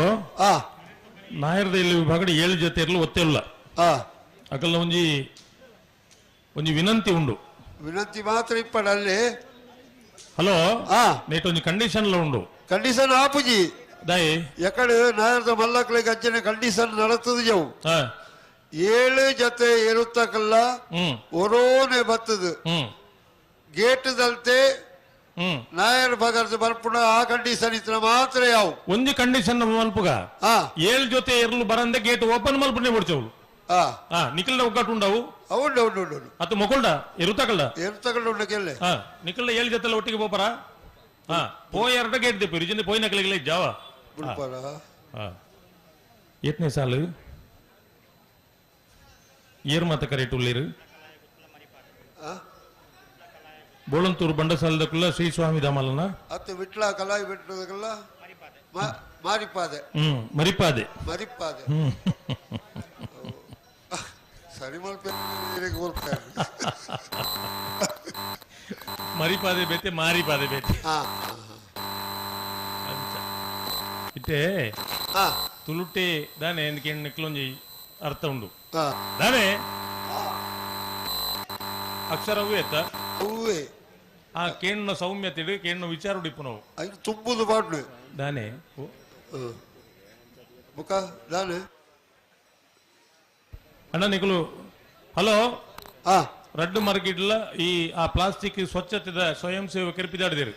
ನಾಯರ್ದ ಇಲ್ಲಿ ವಿಭಾಗಡೆ 7 ಜೊತೆ ಇರಲು ಒತ್ತಿಲ್ಲ ಅಕಲ್ಲ ಒಂಜಿ ಒಂಜಿ ವಿನಂತಿ ಉಂಡು. ವಿನಂತಿ ಮಾತ್ರ ಇಪ್ಪಡ ಅಲ್ಲಿ. ಹಲೋ ನೇಟ್ ಒಂಜಿ ಕಂಡೀಷನ್ ಉಂಡು. ಕಂಡೀಷನ್ ಆಪುಜಿ ದಾಯಿ ಎಕಡೆ ನಾಯರ್ದ ಮಲ್ಲಕ್ಳಿಗೆ ಅಂಚನೆ ಕಂಡೀಷನ್ ನಡತದ ಜವು 7 ಜೊತೆ ಇರುತ್ತಕಲ್ಲ ಒರೋನೆ ಬತ್ತದ ಗೇಟ್ ದಲ್ತೆ ನಾಯರ್ ಬಗರ್ದು ಬರ್ಪುಣ ಆ ಕಂಡೀಷನ್ ಇತ್ರ ಮಾತ್ರ ಯಾವ ಒಂಜಿ ಕಂಡೀಷನ್ ಮಲ್ಪುಗ 7 ಜೊತೆ ಇರಲು ಬರಂದೆ ಗೇಟ್ ಓಪನ್ ಮಲ್ಪುನೆ ಬಿಡ್ಚವು ನಿಖಲ್ದ ಒಗ್ಗಟ್ಟು ಉಂಡವು ಉಂಡು ಉಂಡು ಉಂಡು ಅತ್ತು ಮೊಕೊಲ್ಡ ಎರುತಕಲ್ಡ ಎರುತಕಲ್ಡ ಉಂಡು ಕೆಲ್ಲೆ ನಿಖಲ್ದ 7 ಜೊತೆ ಒಟ್ಟಿಗೆ ಪೋಪರ ಪೋಯ್ ಎರಡ ಗೇಟ್ ದಿಪ್ಪು ರಿಜಿನ ಪೋಯ್ ನಕಲಿಗೆ ಜಾವ ಎತ್ನೇ ಸಾಲು ಏರ್ ಮಾತ ಕರೆಟ್ ಉಳ್ಳೀರು ಬೋಳಂತೂರು ಬಂಡಸಾಲದಕ್ಕಲ್ಲ ಶ್ರೀ ಸ್ವಾಮಿ ಧಾಮಲನ ಅತ್ತು ವಿಟ್ಲ ಕಲಾಯಿ ಬಿಟ್ಟದಕ್ಕಲ್ಲ ಮಾರಿಪಾದೆ ಮರಿಪಾದೆ ಮರಿಪಾದೆ ಸರಿ ಮರಿಪಾದೆ ಬೇತೆ ಮಾರಿಪಾದೆ ಬೇತೆ ಇತ್ತೆ ತುಳುಟೆ ದಾನೆ ನಿಕ್ಲೊಂಜಿ ಅರ್ಥ ಉಂಡು ದಾನೆ ಅಕ್ಷರವೂ ಎತ್ತ ಆ ಕೇಣ್ಣ ಸೌಮ್ಯತೆ ಕೇಣ್ಣ ವಿಚಾರ ಉಡಿಪು ನಾವು ತುಂಬುದು ಪಾಡ್ನು ದಾನೆ ಬುಕ ದಾನೆ ಅಣ್ಣ ನಿಕಲು ಹಲೋ ರಡ್ಡು ಮರಗಿಡ್ಲ ಈ ಆ ಪ್ಲಾಸ್ಟಿಕ್ ಸ್ವಚ್ಛತೆದ ಸ್ವಯಂ ಸೇವಕರು ಪಿದಾಡಿದಿರು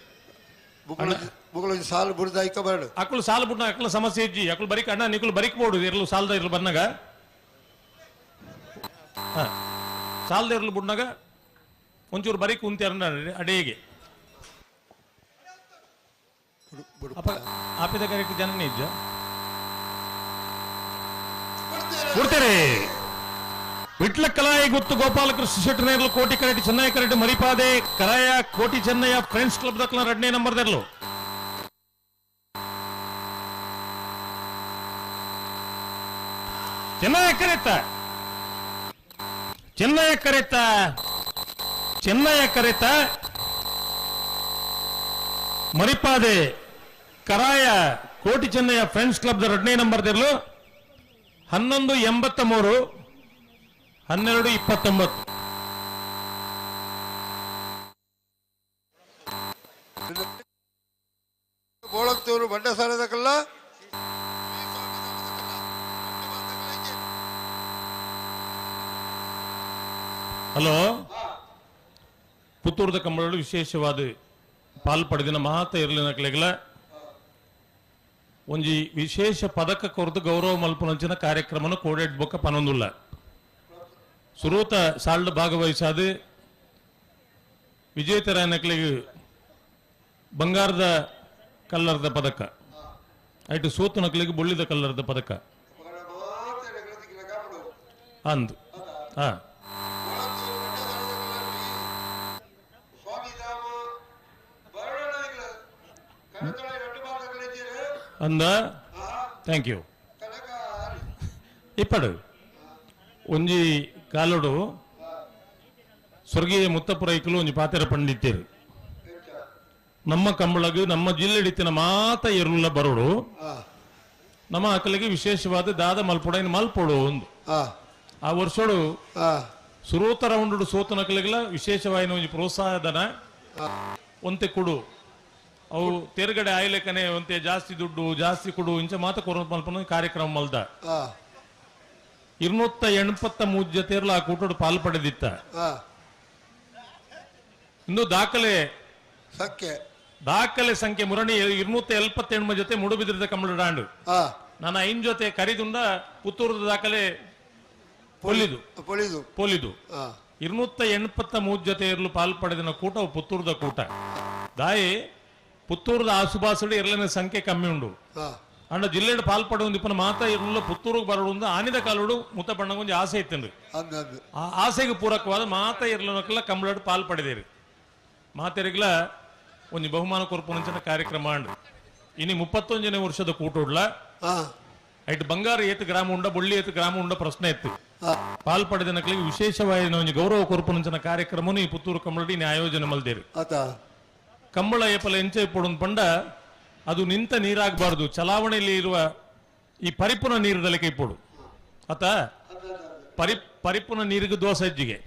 ಸಾಲು ಬುಡ್ದ ಐಕ ಬರಡು ಅಕ್ಕಳು ಸಾಲು ಬುಡ್ನ ಅಕ್ಕಳ ಸಮಸ್ಯೆ ಇಜ್ಜಿ ಅಕ್ಕಳು ಬರಿಕ್ ಅಣ್ಣ ನಿಕಲು ಬರಿಕ್ ಬೋಡು ಇರಲು ಸಾಲದ ಇರಲು ಬನ್ನಾಗ ಸಾಲದ ಇರಲು ಬುಡ್ನಾಗ ಒಂಚೂರು ಬರಿಕ್ ಉಂತಿ ಅಡೇಗೆ ಅಪ್ಪ ಆಪಿದ ಕರೆಕ್ಟ್ ಜನನೇ ಇಜ್ಜ ಕೊಡ್ತೇನೆ. ವಿಟ್ಲ ಕಲಾಯಿ ಗುತ್ತು ಗೋಪಾಲಕೃಷ್ಣ ಶೆಟ್ಟರ್ ಕೋಟಿ ಕರೆಟ್ ಚೆನ್ನೈ ಕರೆಟ್ ಮರಿಪಾದೆ ಕರಾಯ ಕೋಟಿ ಚೆನ್ನಯ್ಯ ಫ್ರೆಂಡ್ಸ್ ಕ್ಲಬ್ ದಕ್ಕಲ 2ನೇ number ದರ್ಲು. Chennai ಕರೆತ Chennai ಕರೆತ Chennai ಕರೆತ ಮರಿಪಾದೆ Karaya Koti Chennaya friends club 2ನೇ ನಂಬರ್ ದರ್ಲು 11:83 12:29. ಬೋಳಂತೂರು ಬಂಡಸಾಲದಕ್ಕಲ್ಲ ಹಲೋ ಪುತ್ತೂರ್ದ ಕಂಬಳಗಳು ವಿಶೇಷವಾದ ಪಾಲ್ ಪಡೆದಿನ ಮಾತ ಇರಲಿನ ಒಂಜಿ ವಿಶೇಷ ಪದಕ ಕೊರದು ಗೌರವ ಮಲ್ಪುನಂಚಿನ ಕಾರ್ಯಕ್ರಮನ ಕೋಡೆಡ್ ಬೊಕ್ಕ ಪನೊಂದುಲ್ಲ ಸುರೂತ ಸಾಲ್ಡ್ ಭಾಗವಹಿಸಾದ ವಿಜೇತರಾಯನಕ್ಲಿಗೆ ಬಂಗಾರದ ಕಲ್ಲರ್ದ ಪದಕ ಐಟು ಸೋತು ನಕ್ಲಿಗೆ ಬೊಳ್ಳಿದ ಕಲ್ಲರ್ದ ಪದಕ. ಅಂದು ಹಾ ಅಂದ thank you ಇಪ್ಪಡು ಒಂಜಿ ಕಾಲೋಡು ಸ್ವರ್ಗೀಯ ಮುತ್ತಪುರೈಕಲು ಒಂಜಿ ಪಾತೆರ ಪಂಡಿತ್ತೇರು ನಮ್ಮ ಕಂಬಳಗು ನಮ್ಮ ಜಿಲ್ಲೆಡಿತ್ತಿನ ಮಾತ ಎರುಲ ಬರೋಡು ನಮ್ಮ ಅಕಲಿಗೆ ವಿಶೇಷವಾದ ದಾದ ಮಲ್ಪೊಡ ಇನ್ನು ಮಲ್ಪೊಡು ಒಂದು ಆ ವರ್ಷೋಡು ಸುರೋತ ರೌಂಡ್ ಸೋತನಕಲಿಗೆಲ್ಲ ವಿಶೇಷವಾಯಿನ ಒಂಜಿ ಪ್ರೋತ್ಸಾಹಧನ ಒಂತೆ ಕೊಡು ಅವು ತೇರ್ಗಡೆ ಆಯ್ಲೆಕ್ಕನೆ ಒಂತೆ ಜಾಸ್ತಿ ದುಡ್ಡು ಜಾಸ್ತಿ ಕೊಡು ಇಂಚ ಮಾತ ಕೊರ ಮಲ್ಪನ ಕಾರ್ಯಕ್ರಮ ಮಲ್ದ 283 ಜೊತೆರ್ಲ ಆ ಕೂಟೋಡು ಪಾಲು ಪಡೆದಿತ್ತ ಇಂದು ದಾಖಲೆ ಸಂಖ್ಯೆ ದಾಖಲೆ ಸಂಖ್ಯೆ ಮುರಣಿ 278 ಜೊತೆ ಮುಡುಬಿದ್ರದ ಕಮಲ ಡಾಂಡು ನಾನು ಐನ್ ಜೊತೆ ಕರಿದುಂಡ ಪುತ್ತೂರದ ದಾಖಲೆ ಪೊಲಿದು ಪೊಲಿದು ಪೊಲಿದು 283 ಜೊತೆ ಇರಲು ಪಾಲು ಪಡೆದಿನ ಕೂಟ ಪುತ್ತೂರದ ಕೂಟ ದಾಯಿ ಪುತ್ತೂರದ ಆಸುಬಾಸುಡು ಎರಲನೇ ಸಂಖ್ಯೆ ಕಮ್ಮಿ ಉಂಡು ಅಂಡ ಜಿಲ್ಲೆಡ್ ಪಾಲ್ ಪಡೆದು ಇಪ್ಪನ ಮಾತಾ ಇರಲು ಪುತ್ತೂರಿಗೆ ಬರೋಡು ಆನಿದ ಕಾಲೋಡು ಮುತ್ತ ಬಣ್ಣ ಒಂಜಿ ಆಸೆ ಇತ್ತು ಆ ಆಸೆಗೆ ಪೂರಕವಾದ ಮಾತಾ ಇರಲನಕ್ಕೆಲ್ಲ ಕಂಬಳಡು ಪಾಲ್ ಪಡೆದೇರಿ ಮಾತೆರಿಗ್ಲ ಒಂಜಿ ಬಹುಮಾನ ಕೊರ್ಪುನಂಚಿನ ಕಾರ್ಯಕ್ರಮ ಅಂಡು ಇನಿ 31ನೇ ವರ್ಷದ ಕೂಟುಡ್ಲ ಐಟ್ ಬಂಗಾರ ಏತ್ ಗ್ರಾಮ ಉಂಡ ಬೊಳ್ಳಿ ಏತ್ ಗ್ರಾಮ ಉಂಡ ಪ್ರಶ್ನೆ ಇತ್ತು ಪಾಲ್ ಪಡೆದನಕ್ಲಿಗೆ ವಿಶೇಷವಾದ ಒಂಜಿ ಗೌರವ ಕೊರ್ಪುನಂಚಿನ ಕಾರ್ಯಕ್ರಮನು ಈ ಪುತ್ತೂರು ಕಂಬಳಡಿ ಇನಿ ಆಯೋಜನೆ ಮಲ್ದೇರಿ ಕಂಬಳ ಏಪಲ ಎಂಚೆ ಪೊಡೊಂದು ಪಂಡ ಅದು ನಿಂತ ನೀರಾಗಬಾರದು ಚಲಾವಣೆಯಲ್ಲಿ ಇರುವ ಈ ಪರಿಪೂರ್ಣ ನೀರದಲ್ಲಿ ಕೈಪೊಡು ಅತ ಪರಿಪೂರ್ಣ ನೀರಿಗೆ ದೋಸೆ ಹೆಜ್ಜಿಗೆ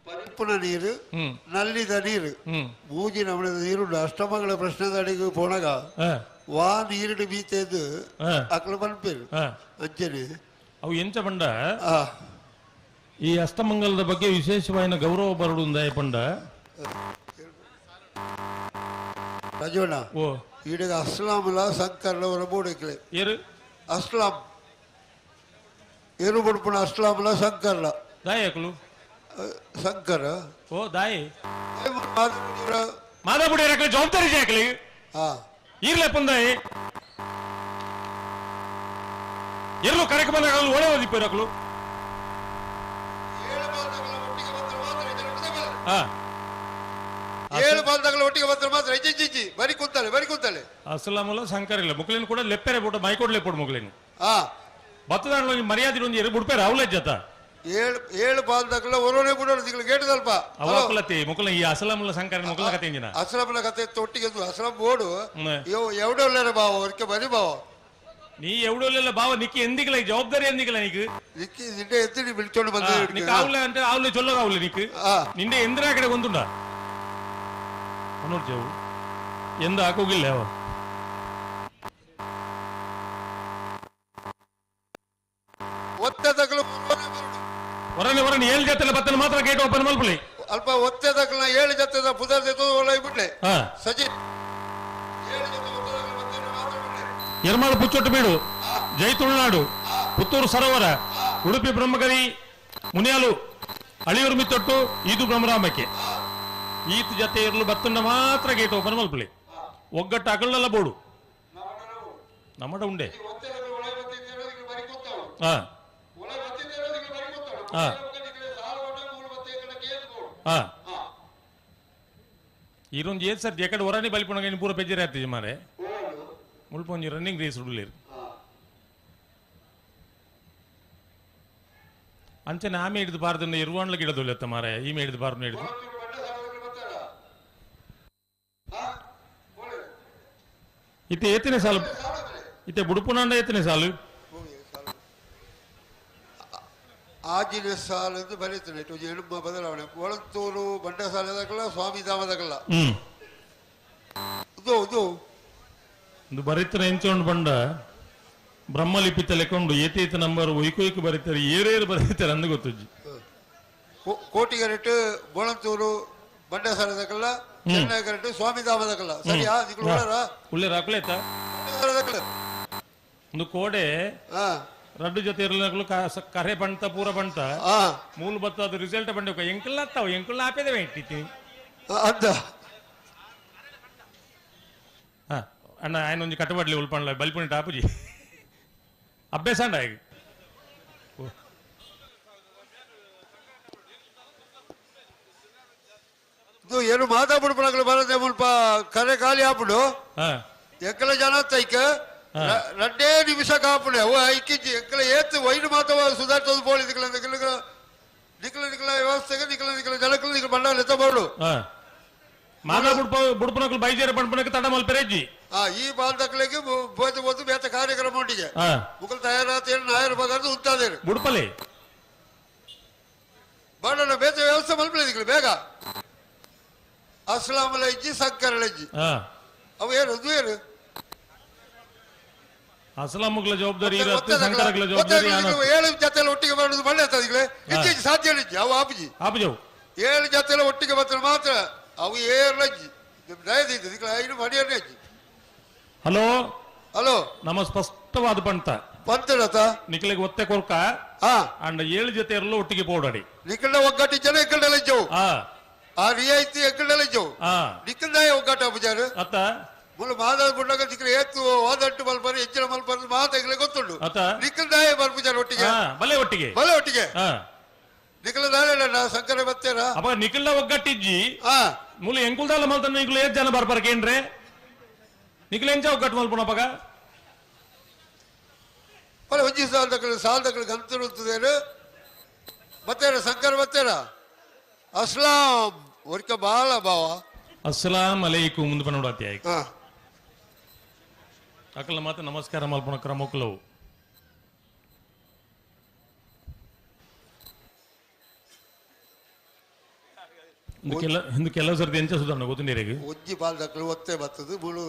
ಪರಿಪೂರ್ಣ ನೀರು ನಲ್ಲಿದ ನೀರು ಮೂಜಿನ ನೀರು ಅಷ್ಟಮಗಳ ಪ್ರಶ್ನೆದ ಅಡಿಗೆ ಪೋಣಗ ವಾ ನೀರಿಡು ಬೀತೆದ್ದು ಅಕ್ಲು ಪನ್ಪೇರು ಅಂಚನೆ ಅವು ಎಂಚ ಪಂಡ ಈ ಅಷ್ಟಮಂಗಲದ ಬಗ್ಗೆ ವಿಶೇಷವಾದ ಗೌರವ ಬರಡು ಪಂಡ ರಾಜವಣ್ಣ ಓ ಈಡಗ ಅಸ್ಲಾಂಲ ಸಂಕರ್ಲ ಅವರ ಬೋಡಿಕ್ಲೆ ಏರು ಅಸ್ಲಾಂ ಏರು ಬಡ್ಪುಣ ಅಸ್ಲಾಂಲ ಸಂಕರ್ಲ ದಾಯಿ ಅಕ್ಲು ಸಂಕರ ಓ ದಾಯಿ ಮಾದಾಪುಡಿ ರಕಲೆ ಜವಾಬ್ದಾರಿ ಜಾಕಲಿ ಈರ್ಲೆ ಪಂದಾಯಿ ಎಲ್ಲೂ ಕರೆಕ್ ಬಂದಾಗ ಓಡೇ ಓದಿಪ್ಪ ರಕಲು ಏಳು ಬಾಲ್ದಗಳ ಒಟ್ಟಿಗೆ ಬಂದ್ರೆ ಮಾತ್ರ ಇಜ್ಜಿ ಬರಿ ಕೂತಾಳೆ ಬರಿ ಕೂತಾಳೆ ಅಸಲಾಮಲ್ಲ ಶಂಕರ್ ಇಲ್ಲ ಮುಕ್ಳಿನ ಕೂಡ ಲೆಪ್ಪೆರೆ ಬಿಟ್ಟು ಮೈಕೊಡ್ಲೆ ಪೋಡು ಮುಕ್ಳಿನ ಬತ್ತದಾಂಡ್ಲ ಒಂಜಿ ಮರ್ಯಾದೆ ಒಂಜಿ ಎರು ಬುಡ್ಪೇರೆ ಅವಲೇ ಜತ ಏಳು ಏಳು ಬಾಲ್ದಗಳ ಒರೋನೆ ಬಿಡೋರು ತಿಂಗಳು ಗೇಟದಲ್ಪ ಅವಲತಿ ಮುಕ್ಳ ಈ ಅಸಲಾಮಲ್ಲ ಶಂಕರ ಮುಕ್ಳ ಕತೆ ಇಂಜಿನ ಅಸಲಾಮಲ ಕತೆ ಒಟ್ಟಿಗೆ ಅಸಲಾಂ ಬೋಡು ಎವಡೋಲ್ಲೇರ ಬಾವ ಅವ್ರಿಗೆ ಬರಿ ಬಾವ ನೀ ಎವಡೋಲ್ಲೆಲ್ಲ ಬಾವ ನಿಕ್ಕಿ ಎಂದಿಗಲ ಜವಾಬ್ದಾರಿ ಎಂದಿಗಲ ನೀಕು ನಿಕ್ಕಿ ನಿಂಡೆ ಎತ್ತಿ ಬಿಳ್ಚೋಡು ಬಂದ ನಿಕ್ಕ ಆವ್ಲೆ అంటే ಆವ್ಲೆ ಚೊಲ್ಲಗ ಆವ್ಲೆ ನಿಕ್ಕು ನಿಂಡೆ ಎಂದ್ರ ಆ ಕಡೆ ಒಂದುಂಡ ನೋಡ್ತೇವು ಎಂದ ಹಾಕೋಗಿಲ್ಲ ಅವ ಒತ್ತೆದಗಳು ಹೊರನೆ ಹೊರನೆ ಏಳು ಜೊತೆ ಬತ್ತನ ಮಾತ್ರ ಗೇಟ್ ಓಪನ್ ಮಲ್ಪಲಿ ಅಲ್ಪ ಒತ್ತೆದಕ್ಕಲ ಏಳು ಜೊತೆ ಪುದರ್ ಜೊತೆ ಬಿಟ್ಲೆ ಸಜಿ ಎರ್ಮಾಳು ಪುಚ್ಚೊಟ್ಟು ಬೀಡು ಜೈ ತುಳುನಾಡು ಪುತ್ತೂರು ಸರೋವರ ಉಡುಪಿ ಬ್ರಹ್ಮಗರಿ ಮುನಿಯಾಲು ಅಳಿಯೂರು ಮಿತ್ತೊಟ್ಟು ಇದು ಬ್ರಹ್ಮರಾಮಕ್ಕೆ ಈತ ಜೊತೆ ಇರಲು ಬತ್ತನ್ನ ಮಾತ್ರ ಗೇಟ್ ಓಪನ್ ಮಲ್ಪಲಿ ಒಗ್ಗಟ್ಟು ಅಕಲ್ಲೆಲ್ಲ ಬೋಡು ನಮ್ಮಡ ಉಂಡೆ ಹಾ ಹಾ ಹಾ ಈರೊಂದು ಏತ್ ಸರ್ ಎಕಡೆ ಹೊರನೆ ಬಲಿಪುಣಗ ಇನ್ನು ಪೂರ ಪೆಜ್ಜರೆ ಆಗ್ತದೆ ಮಾರೆ ಮುಲ್ಪ ಒಂಜಿ ರನ್ನಿಂಗ್ ರೇಸ್ ಉಡ್ಲೇರು ಅಂಚನೆ ಆಮೆ ಹಿಡಿದು ಬಾರ್ದನ್ನ ಇರುವಾಣ್ಲ ಗಿಡದೊಲ್ಲೆತ್ತ ಮಾರೆ ಈಮೆ ಹಿಡಿದು ಬಾರ್ದು ಹಿಡಿದು ಇತ್ತೆ ಏತನೇ ಸಾಲು ಇತ್ತೆ ಬುಡುಪುನಾಂಡ ಏತನೇ ಸಾಲು ಆಜಿನ ಸಾಲು ಎಂದು ಬರೀತಾನೆ ಎಳುಮ ಬದಲಾವಣೆ ಒಳತ್ತೂರು ಬಂಡಸಾಲೆ ಸ್ವಾಮಿ ಧಾಮದಕಲ್ಲ ಇದು ಇದು ಒಂದು ಬರೀತಾರೆ ಎಂಚೊಂಡು ಬಂಡ ಬ್ರಹ್ಮಲಿಪಿ ತಲೆಕೊಂಡು ಏತೇತ ನಂಬರ್ ಒಯ್ಕೊಯ್ಕು ಬರೀತಾರೆ ಏರೇರು ಬರೀತಾರೆ ಅಂದು ಗೊತ್ತುಜ್ಜಿ ಕೋಟಿಗರೆಟ್ಟು ಬೋಳಂತೂರು ಬಂಡಸಾಲೆ ಚೆನ್ನೈಗರೆಟ್ಟು ಸ್ವಾಮಿ ಧಾಮದಕಲ್ಲ ಸರಿಯಾ ಉಳ್ಳೆ ರಾಕಲೇತ ಒಂದು ಕೋಡೆ ರಡ್ಡು ಜೊತೆ ಇರಲಿಲ್ಲ ಕರೆ ಬಂತ ಪೂರ ಬಂತ ಮೂಲ ಬತ್ತ ಅದು ರಿಸಲ್ಟ್ ಬಂಡ ಎಂಕಲ್ಲ ತಾವು ಎಂಕುಲ್ಲ ಆಪೇದವೆ ಇಟ್ಟಿತ್ತಿ ಅಂತ ಅಣ್ಣ ఆయన ಒಂಜಿ ಕಟ್ಟಬಡ್ಲಿ ಉಲ್ಪಂಡ್ಲ ಬಲ್ಪುನಿ ಟಾಪುಜಿ ಅಭ್ಯಾಸ ಅಂಡ ಆಯ್ತು. ಇದು ಏನು ಮಾತಾಡ್ಬಿಡು ಪಡಕಲು ಬರದೆ ಮುಲ್ಪ ಕರೆ ಖಾಲಿ ಆಪುಡು ಎಕ್ಕಲ ಜನ ತೈಕ ರಡ್ಡೇ ನಿಮಿಷ ಕಾಪುಡೆ ಅವು ಐಕಿಜ್ಜಿ ಎಕ್ಕಲ ಏತ್ ವೈನ್ ಮಾತವ ಸುಧಾರ್ತದ ಪೋಳಿ ನಿಕಲ ನಿಕಲ ನಿಕಲ ನಿಕಲ ವ್ಯವಸ್ಥೆಗೆ ನಿಕಲ ನಿಕಲ ಜನಕಲು ನಿಕಲ ಬಂಡ ಎತ್ತಬೋಡು ಮಾದ ಬುಡ್ಪ ಬುಡ್ಪನಕಲು ಬೈಜೇರ ಪಂಪನಕ್ಕೆ ತಡ ಮಲ್ಪೆರೆಜ್ಜಿ. ಈ ಬಾಲ್ದಕ್ಲೆಗೆ ಬೋತು ಬೋತು ಬೇತ ಕಾರ್ಯಕ್ರಮ ಉಂಟಿಗೆ ಮುಕಲ್ ತಯಾರಾತೇನು ನಾಯರ್ ಬಗಾರ್ದು ಉಂತಾದೇರು ಬುಡ್ಪಲೆ ಬಾಡೋಣ ಬೇತ ವ್ಯವಸ್ಥೆ ಮಲ್ಪಲೆ ನಿಕಲು ಬೇಗ. ಅಸ್ಲಾಂ ಲಜ್ಜಿ ಸಂಕರ ಲಜ್ಜಿ ಅವು ಏನು ಅದು ಏನು ಅಸ್ಲಾಂಗಳ ಜವಾಬ್ದಾರಿ ಇರುತ್ತೆ, ಸಂಕರಗಳ ಜವಾಬ್ದಾರಿ. ಏಳು ಜೊತೆಲ್ಲ ಒಟ್ಟಿಗೆ ಬರೋದು ಬಳ್ಳೆ ಆಗ್ತದೆ ಇತ್ತೀಚೆ ಸಾಧ್ಯ ಇಜ್ಜಿ ಅವು ಆಪುಜಿ ಆಪುಜವು ಏಳು ಜೊತೆಲ್ಲ ಒಟ್ಟಿಗೆ ಬರ್ತಾರೆ ಮಾತ್ರ ಅವು ಏಳು ಲಜ್ಜಿ ದಯದಿದ್ದು ಐದು ಮಡಿಯನ್ನೇ ಅಜ್ಜಿ. ಹಲೋ ಹಲೋ ನಮ್ಮ ಸ್ಪಷ್ಟವಾದ ಪಂತ ಪಂತಡತ ನಿಖಲಿಗೆ ಒತ್ತೆ ಕೊರ್ಕ ಅಂಡ್ ಏಳು ಜೊತೆ ಇರಲು ಒಟ್ಟಿಗೆ ಪೋಡಾಡಿ ನಿಖಲ್ಡ ಒಗ್ಗಟ್ಟು ಜನ ಎಕ್ಕಡಲ ಇಜ್ಜವು ಆ ರಿಯಾಯಿತಿ ಎಕ್ಕಡಲ ಇಜ್ಜವು ನಿಖಲ್ದಾಯ ಒಗ್ಗಟ್ಟು ಅಪುಜಾರು ಅತ್ತ ಮುಲ್ಲ ಮಾದಾದ ಬುಡ್ಡಗ ನಿಖಲ ಏತ್ತು ವಾದಂಟು ಮಲ್ಪರು ಹೆಚ್ಚಿನ ಮಲ್ಪರು ಮಾತಾಗಲೇ ಗೊತ್ತುಂಡು ನಿಖಲ್ದಾಯ ಬರ್ಪುಜಾರು ಒಟ್ಟಿಗೆ ಬಲೆ ಒಟ್ಟಿಗೆ ಬಲೆ ಒಟ್ಟಿಗೆ ನಿಖಲ ದಾಳೆ ಸಂಕರ ಬತ್ತೇರ ಅಪ್ಪ ನಿಖಲ್ದ ಒಗ್ಗಟ್ಟಿಜ್ಜಿ ಮೂಲ ಎಂಕುಲ್ದಾಲ ಮಲ್ತನ ನಿಖಲು ಏತ್ ಜನ ಬರ್ಪರ್ಕೇನ್ರೆ ನಿಖಲ ಎಂಚ ಒಗ್ಗಟ್ಟು ಮಲ್ಪುಣಪ್ಪಗ ಬಲೆ ಒಂಜಿ ಸಾಲ್ದಕ್ಕಲು ಸಾಲ್ದಕ್ಕಲು ಗಂತರುತ್ತದೇನು ಬತ್ತೇರ ಸಂಕರ ಬತ್ತೇರ ಅಸ್ಲಾಂ ಒರಿಕ ಬಾಳ ಬಾವ ಅಸ್ಲಾಂ ಅಲೈಕು ಮುಂದೆ ಪನ್ನೋಡಾತಿ ಆಯ್ತು ಅಕಲ ಮಾತ್ರ ನಮಸ್ಕಾರ ಮಲ್ಪುಣ ಕ್ರಮಕ್ಕಲವು. ಹಿಂದೆ ಕೆಲವು ಸರ್ತಿ ಎಂಚ ಸುಧಾರಣ ಗೊತ್ತು ಒಂಜಿ ಬಾಲ್ದಕ್ಕಲು ಒತ್ತೆ ಬರ್ತದೆ ಮುಳು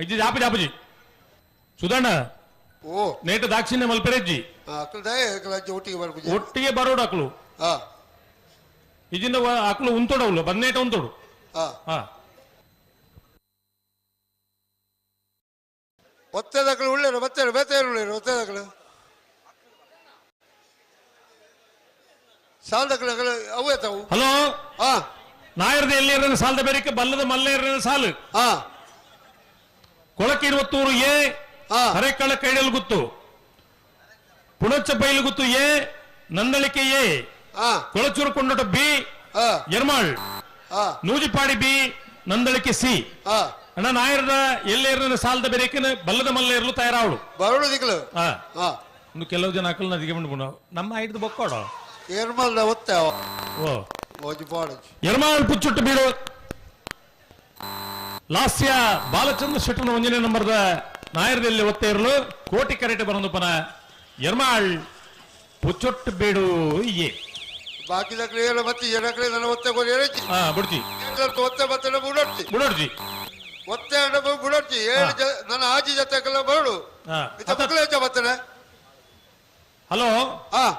ಇಜ್ಜಿ ಜಾಪಿ ಜಾಪುಜಿ ಸುಧಾರಣ ಓ ನೇಟ ದಾಕ್ಷಿಣ್ಯ ಮಲ್ಪೆರೆಜ್ಜಿ ಒಟ್ಟಿಗೆ ಬರ್ಪುಜಿ ಒಟ್ಟಿಗೆ ಬರೋಡು ಅಕ್ಲು ಇಜಿಂದ ಅಕ್ಲು ಉಂತೋಡವ್ಲು ಬಂದೇಟ ಉಂತೋಡು. ಒತ್ತೆದಕ್ಲು ಉಳ್ಳೇರು ಬತ್ತೇರು ಬೇತೇರು ಉಳ್ಳೇರು ಒತ್ತೆದಕ್ಲು ಸಾಲದಕ್ಲು ಅವು ಎತ್ತವು. ಹಲೋ ನಾಯರ್ದ ಎಲ್ಲಿ ಸಾಲದ ಬೇರೆಕ್ಕೆ ಬಲ್ಲದ ಮಲ್ಲೇರ ಸಾಲು ಕೊಳಕ್ಕೆ ಇರುವತ್ತೂರು ಎ ಹರೆಕಳ ಕೈಡಲ್ ಗುತ್ತು ಪುಣಚ ಬೈಲು ಗುತ್ತು ಎ ನಂದಳಿಕೆ ಎ Kolachuru ಕೊಂಡೋಟ B Ermal Nujipadi B Nandalike C. ಅಣ್ಣ ನಾಯರ್ದ ಎಲ್ಲೇರ್ನ ಸಾಲದ ಬೇರೆಕ್ಕೆ ಬಲ್ಲದ ಮಲ್ಲೇರ್ಲು ತಯಾರಾವಳು ಬರೋಡು ದಿಕ್ಲು. ಇನ್ನು ಕೆಲವು ಜನ ಅಕ್ಕಲ್ ನದಿಗೆ ಬಂದು ನಮ್ಮ ಐದು ಬೊಕ್ಕೋಡ ಎರ್ಮಾಲ್ ಒತ್ತೆ ಓ ಎರ್ಮಾಳ್ ಪುಚ್ಚುಟ್ಟು ಬೀಡು ಲಾಸ್ಯ ಬಾಲಚಂದ್ರ ಶೆಟ್ಟನ ಒಂದನೇ ನಂಬರ್ದ ನಾಯರದಲ್ಲಿ ಒತ್ತೆ ಇರಲು ಕೋಟಿ ಕರೆಟೆ ಬರಂದುಪನ ಎರ್ಮಾಳ್ ಪುಚ್ಚೊಟ್ಟು ಬೀಡು ಎ ಬಾಕಿ ದಕ್ಲೆ ಮತ್ತೆ ಏನಕ್ಲೆ ನನ್ನ ಒತ್ತೆ ಬಿಡ್ತಿ ಒತ್ತೆ ಮತ್ತೆ ಬುಡೋಡ್ತಿ ಬುಡೋಡ್ತಿ ಒತ್ತೆ ಬುಡೋಡ್ತಿ ಏಳು ನನ್ನ ಆಜಿ ಜೊತೆ ಬರೋಡು ಬರ್ತೇನೆ. ಹಲೋ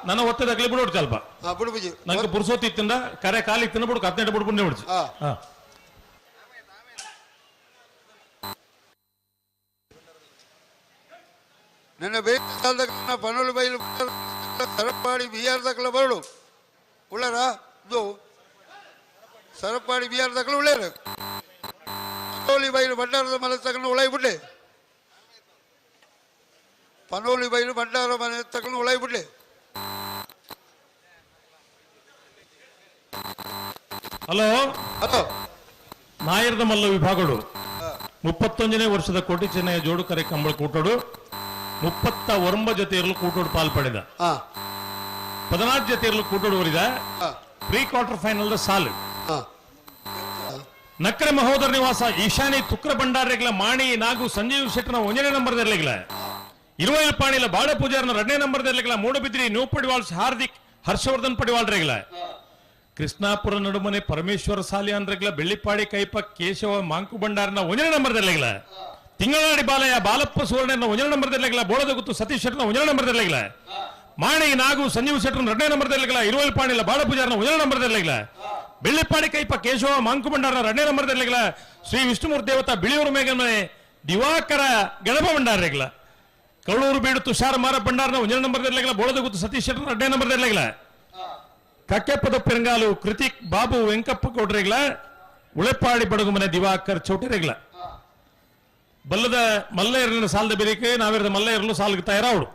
ನನ್ನ ಒತ್ತೆ ದಕ್ಲೆ ಬಿಡೋಡ್ತಿ ಅಲ್ಪ ಬಿಡು ನಂಗೆ ಪುರ್ಸೋತಿ ಇತ್ತಿಂದ ಕರೆ ಕಾಲಿ ಇತ್ತಿನ ಬಿಡು 18 ಬಿಡ್ಕೊಂಡು ಬಿಡ್ತಿ. ನಿನ್ನ ಬೇಕು ಪನೋಲು ಬೈಲು ಸರಪಾಡಿ ಬಿ ಆರ್ ದಕ್ಲ ಬರಡು ಉಳ್ಳಾರ ಇದು ಸರಪಾಡಿ ಬಿ ಆರ್ ದಕ್ಲ ಉಳ್ಳೇರು ಪನೋಲಿ ಬೈಲು ಭಂಡಾರದ ಮನೆ ತಗೊಂಡು ಉಳೈ ಬಿಡ್ಲಿ ಪನೋಲಿ ಬೈಲು ಭಂಡಾರ ಮನೆ ತಗೊಂಡು ಉಳೈ ಬಿಡ್ಲಿ. ಹಲೋ ಹಲೋ ನಾಯರ್ದ ಮಲ್ಲ ವಿಭಾಗಗಳು 31ನೇ ವರ್ಷದ ಕೋಟಿ ಚೆನ್ನೈಯ ಜೋಡು ಕರೆ ಕಂಬಳ ಕೂಟೋಡು 39 ಜೊತೆಯಲ್ಲೂ ಕೂಟೋಡು ಪಾಲ್ಪಡೆದ 14 ಜೊತೆಯಲ್ಲೂ ಕೂಟೋಡು ಓರಿದ ಪ್ರೀ ಕ್ವಾರ್ಟರ್ ಫೈನಲ್ ಸಾಲು ನಕ್ರೆ ಮಹೋದರ ನಿವಾಸ ಈಶಾನಿ ತುಕ್ರ ಭಂಡಾರಗಳ ಮಾಣಿ ನಾಗು ಸಂಜೀವ್ ಶೆಟ್ಟನ 1ನೇ ನಂಬರ್ ದರ್ಲಿಗಳ ಇರುವೈಲ್ ಪಾಣಿಲ ಬಾಡ ಪೂಜಾರನ 2ನೇ ನಂಬರ್ ದರ್ಲಿಗಳ ಮೂಡಬಿದ್ರಿ ನ್ಯೂ ಪಡಿವಾಳ್ಸ್ ಹಾರ್ದಿಕ್ ಹರ್ಷವರ್ಧನ್ ಪಡಿವಾಳ್ರೆಗಳ ಕೃಷ್ಣಾಪುರ ನಡುಮನೆ ಪರಮೇಶ್ವರ ಸಾಲಿ ಅಂದ್ರಗಳ Bellipadi ಕೈಪ Keshava Monk ಭಂಡಾರನ 1ನೇ number ದರ್ಲಿಗಳ Thingaladi Balayya Balappa ಸುವರ್ಣನ 1ನೇ number ದರ್ಲಿಗಳ ಬೋಳದ ಗುತ್ತು ಸತೀಶ್ ಶೆಟ್ಟನ 1ನೇ ನಂಬರ್ ದರ್ಲಿಗಳ ಮಾಣಿ ನಾಗು ಸಂಜೀವ್ ಶೆಟ್ಟನ 2ನೇ ನಂಬರ್ ದರ್ಲಿಗಳ ಇರುವೈಲ್ ಪಾಣಿಲ ಬಾಡ ಪೂಜಾರನ 1ನೇ ನಂಬರ್ ದರ್ಲಿಗಳ ಬೆಳ್ಳಿಪಾಡಿ ಕೈಪ ಕೇಶವ ಮಾಂಕು ಭಂಡಾರನ 2ನೇ ನಂಬರ್ ದರ್ಲಿಗಳ ಶ್ರೀ ವಿಷ್ಣುಮೂರ್ತಿ ದೇವತಾ ಬಿಳಿಯೂರು ಮೇಘಮನೆ ದಿವಾಕರ ಗಣಪ ಭಂಡಾರಗಳ ಕಳ್ಳೂರು ಬೀಡು ತುಷಾರ ಮಾರ ಭಂಡಾರನ 1ನೇ ನಂಬರ್ ದರ್ಲಿಗಳ ಬೋಳದ ಗುತ್ತು ಸತೀಶ್ ಶೆಟ್ಟನ 2ನೇ ನಂಬರ್ ದರ್ಲಿಗಳ ಕಕ್ಕೆಪ್ಪದ ಪೆರಂಗಾಲು ಕೃತಿಕ್ ಬಾಬು ವೆಂಕಪ್ಪ ಗೌಡ್ರಿಗಳ ಉಳೆಪಾಡಿ ಬಡಗುಮನೆ ದಿವಾಕರ್ ಚೌಟರಿಗಳ ಬಲ್ಲದ ಮಲ್ಲೇರಿನ ಸಾಲದ ಬೆರಿಕೆ ನಾವೇರದ ಮಲ್ಲೇರಲು ಸಾಲಿಗೆ ತಯಾರಾವಡು.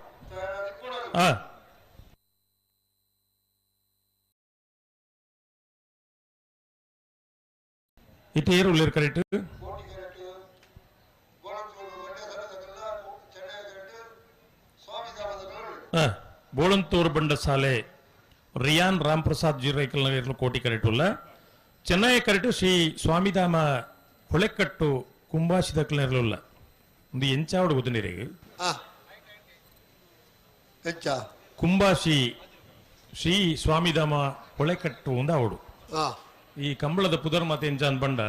ಇಟ್ಟು ಏರು ಉಳ್ಳೇರು ಕರೆಕ್ಟ್. ಬೋಳಂತೂರು ಬಂಡಸಾಲೆ ರಿಯಾನ್ ರಾಮ್ ಪ್ರಸಾದ್ ಜೀರೈಕಲ್ ನಗರ ಕೋಟಿ ಕರೆಟುಲ್ಲ. ಚೆನ್ನೈ ಕರೆಟು ಶ್ರೀ ಸ್ವಾಮಿಧಾಮ ಹೊಳೆಕಟ್ಟು ಕುಂಬಾಶಿದಕ್ಲಲ್ಲ ಒಂದು ಎಂಚಾವಡು ಗೊತ್ತಿನಿರಿಗೆ ಕುಂಬಾಶಿ ಶ್ರೀ ಸ್ವಾಮಿಧಾಮ ಹೊಳೆಕಟ್ಟು ಒಂದು ಅವಡು. ಈ ಕಂಬಳದ ಪುದರ್ ಮತ್ತೆ ಎಂಚಾನ್ ಬಂಡ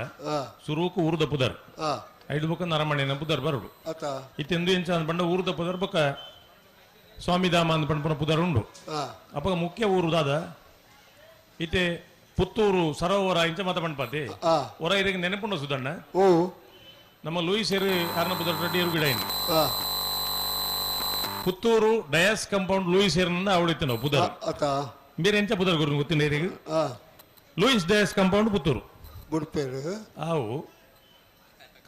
ಸುರೂಕು ಊರದ ಪುದರ್ ಐದು ಬೊಕ್ಕ ನರಮಣಿನ ಪುದರ್ ಬರುಡು. ಇತ್ತೆಂದು ಎಂಚಾನ್ ಬಂಡ ಊರದ ಪುದರ್ ಬೊಕ್ಕ ಸ್ವಾಮಿಧಾಮ ಅಂದ್ ಪಂಡ್ಪುನ ಪುದರ್ ಉಂಡು. ಅಪ್ಪ ಮುಖ್ಯ ಊರು ದಾದ ಇತ್ತೆ ಪುತ್ತೂರು ಸರೋವರ ಇಂಚ ಮತ ಪಂಡ್ಪಾತಿ ಹೊರ ಇರಗೆ ನೆನಪುಂಡ ಸುದಣ್ಣ. ನಮ್ಮ ಲೂಯಿಸ್ ಏರು ಅರ್ನ ಪುದರ್ ರೆಡ್ಡಿ ಏರು ಗಿಡ ಪುತ್ತೂರು ಡಯಾಸ್ ಕಂಪೌಂಡ್ ಲೂಯಿಸ್ ಏರ್ನ ಅವಳಿತ್ತು ನಾವು ಪುದರ್. ಬೇರೆ ಎಂಚ ಪುದರ್ ಗುರು ಗೊತ್ತಿಲ್ಲ ಏರಿಗೆ. ಲೂಯಿಸ್ ಡಯಾಸ್ ಕಂಪೌಂಡ್ ಪುತ್ತೂರು ಆವು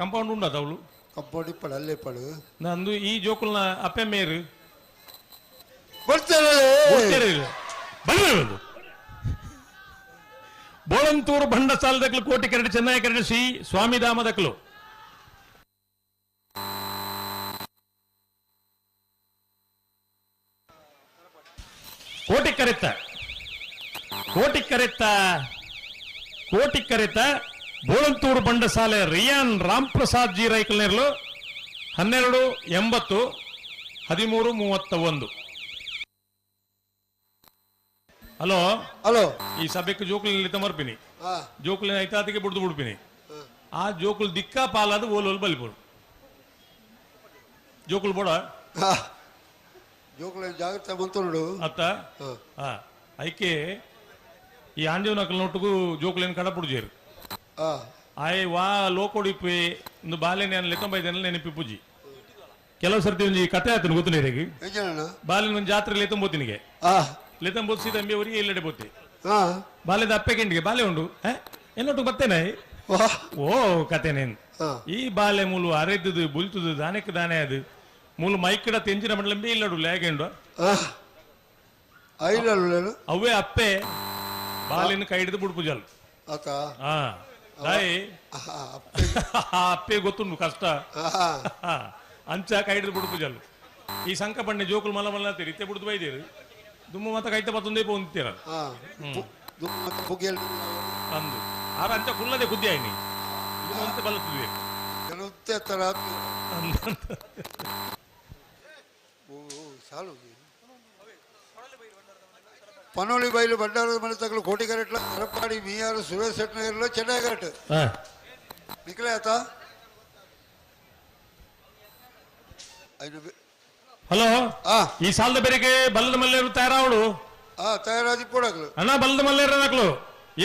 ಕಂಪೌಂಡ್ ಉಂಡ ಅವಳು ಕಂಪೌಂಡ್ ಇಪ್ಪಡು ಅಲ್ಲೇ ಇಪ್ಪಡು. ನಂದು ಈ ಜೋಕುಲ್ನ ಅಪ್ಪೆ ಮೇರು ಬೋಳಂತೂರು ಬಂಡಸಾಲ ದಕ್ಲು ಕೋಟಿ ಕರಡಿ ಚೆನ್ನೈ ಕರಡಿ ಶ್ರೀ ಸ್ವಾಮಿಧಾಮ ದಕ್ಲು. ಕೋಟಿ ಕರೆತ್ತ ಕೋಟಿ ಕರೆತ್ತ ಕೋಟಿ ಕರೆತ್ತ ಬೋಳಂತೂರು ಬಂಡಸಾಲೆ ರಿಯಾನ್ ರಾಮ್ ಪ್ರಸಾದ್ ಜಿ ರೈಕಲ್ನೇರ್ಲು 12:80 13:31. ಹಲೋ ಹಲೋ ಈ ಸಭೆಗೆ ಜೋಕುಲ್ ಮರ್ಪಿನಿ ಜೋಕುಲಿನ ಐತಾತಿಗೆ ಬುಡ್ದು ಬಿಡ್ಪಿನಿ. ಆ ಜೋಕುಲ್ ದಿಕ್ಕಾ ಪಾಲಾದ ಓಲೋಲ್ ಬಲಿಪುರು ಜೋಕುಲ್ ಬೋಡ ಜೋಕುಲ ಜಾಗ್ರತೆ ಬಂತು ಅತ್ತ. ಐಕೆ ಈ ಆಂಜೇವ್ ನಕಲ್ ನೋಟುಗು ಜೋಕುಲೇನು ಕಡಪುಡು ಜೇರು ಆಯ್ ವಾ ಲೋಕೊಡಿಪ್ಪಿ ಒಂದು ಬಾಲೆನೆ ಲೆತ್ತೊಂಬೈದೆಲ್ಲ ನೆನಪಿ ಪೂಜಿ. ಕೆಲವು ಸರ್ತಿ ಒಂಜಿ ಕತೆ ಆತನು ಗೊತ್ತು ನೀರಿಗೆ ಬಾಲಿನ ಒಂದು ಜಾತ್ರೆ ಲೆತ್ತೊಂಬೋತಿನಿಗೆ ಲೆತ್ತಂಬೋತ್ ಸೀತ ಅಂಬಿ ಅವರಿಗೆ ಇಲ್ಲಡೆ ಬೋತಿ ಬಾಲೆದ ಅಪ್ಪೆ ಕೆಂಡಿಗೆ ಬಾಲೆ ಉಂಡು ಎಲ್ಲೊಟ್ಟು ಬತ್ತೇನೆ ಓ ಕತೆನೇನು. ಈ ಬಾಲೆ ಮೂಲು ಅರೆದ್ದು ಬುಲ್ತುದು ದಾನಕ್ಕೆ ದಾನೆ ಅದು ಮೂಲು ಮೈಕಡ ತೆಂಚಿನ ಮಂಡಲಂಬಿ ಇಲ್ಲಡು ಲೇಗೆಂಡು ಅವೇ ಅಪ್ಪೆ ಬಾಲಿನ ಕೈ ಹಿಡಿದು ಬುಡ್ಪು ಜಲ್ ಅಪ್ಪೆ ಗೊತ್ತುಂಡು ಕಷ್ಟ ಅಂಚ ಕೈ ಹಿಡಿದು ಬುಡ್ಪು ಜಲ್. ಈ ಸಂಕ ಪಂಡೆ ಜೋಕುಲು ಮಲ್ಲ ಮಲ್ಲ ತಿರಿತೆ ಬುಡ್ದು ಬೈದೇರು ದುಮ್ಮು ಮತ್ತ ಕೈತ ಬತ್ತೊಂದೇ ಪೋಂತೀರ ಅಂದು ಆರ ಅಂಚ ಕುಲ್ಲದೆ ಕುದ್ದಿ ಆಯ್ನಿ ಇದು ಒಂತೆ ಬಲತ್ತುವೆ ಪನೋಳಿ ಬೈಲು ಬಂಡಾರದ ಮನೆ ತಗಲು ಕೋಟಿ ಕರೆಟ್ಲ ಹರಪಾಡಿ ಮೀಯಾರು ಸುರೇಶ್ ಶೆಟ್ನಗರ್ಲ ಚೆನ್ನೈ ಕರೆಟ್ ನಿಖಲೇ ಆತ. ಹಲೋ ಈ ಸಾಲದ ಬೇರೆಗೆ ಬಲ್ಲದ ಮಲ್ಲೇರು ತಯಾರಾವಡು ತಯಾರಾದಿ ಪೋಡಕ್ಲು ಅಣ್ಣ ಬಲ್ಲದ ಮಲ್ಲೇರು ನಕ್ಲು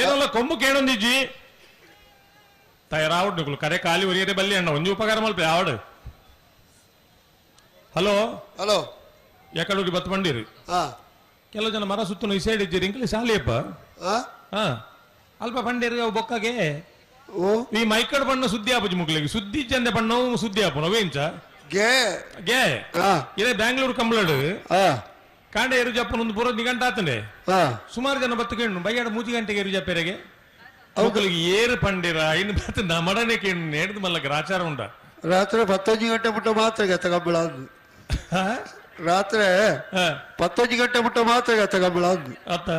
ಏನಲ್ಲ ಕೊಂಬು ಕೇಳೊಂದಿಜ್ಜಿ ತಯಾರಾವಡು ನಿಕ್ಲು ಕರೆ ಖಾಲಿ ಒರಿಯರೆ ಬಲ್ಲಿ ಅಣ್ಣ ಒಂಜಿ ಉಪಕಾರ ಮಲ್ಪೆ ಆವಡು. ಹಲೋ ಹಲೋ ಎಕಡೂರಿ ಬತ್ತು ಬಂಡಿರಿ ಕೆಲವು ಜನ ಮರ ಸುತ್ತನು ಈ ಸೈಡ್ ಇದ್ದೀರಿ ಇಂಕ್ಲಿ ಶಾಲಿಯಪ್ಪ ಅಲ್ಪ ಬಂಡೇರಿ ಅವು ಬೊಕ್ಕಗೆ ಈ ಮೈಕಡ್ ಬಣ್ಣ ಸುದ್ದಿ ಆಪುಜಿ ಮುಗ್ಲಿಗೆ ಸುದ್ದಿ ಚಂದ ಬಣ್ಣ ಸುದ್ದಿ ಆಪು ನವೇಂಚ ಗೆ ಗೆ ಇದೇ ಬ್ಯಾಂಗ್ಳೂರು ಕಂಬಳಡು ಕಾಂಡೆ ಎರು ಜಪ್ಪನ ಒಂದು ಪೂರ ನಿಗಂಟ ಆತಂಡೆ ಸುಮಾರು ಜನ ಬತ್ತು ಕೇಳು ಬೈಯಾಡ ಮೂಜಿ ಗಂಟೆಗೆ ಎರು ಜಪ್ಪೆರೆಗೆ ಅವುಗಳಿಗೆ ಏರು ಪಂಡಿರ ಇನ್ನು ಬತ್ತು ನಮಡನೆ ಕೇಳು ನೇಡ್ದು ಮಲ್ಲ ಗ್ರಾಚಾರ ಉಂಡ. ರಾತ್ರಿ 15 ಗಂಟೆ ಮುಟ್ಟ ಮಾತ್ರ ಗತ ಕಂಬಳ ರಾತ್ರಿ 15 ಗಂಟೆ ಮುಟ್ಟ ಮಾತ್ರ ಗತ ಕಂಬಳ ಅತ್ತ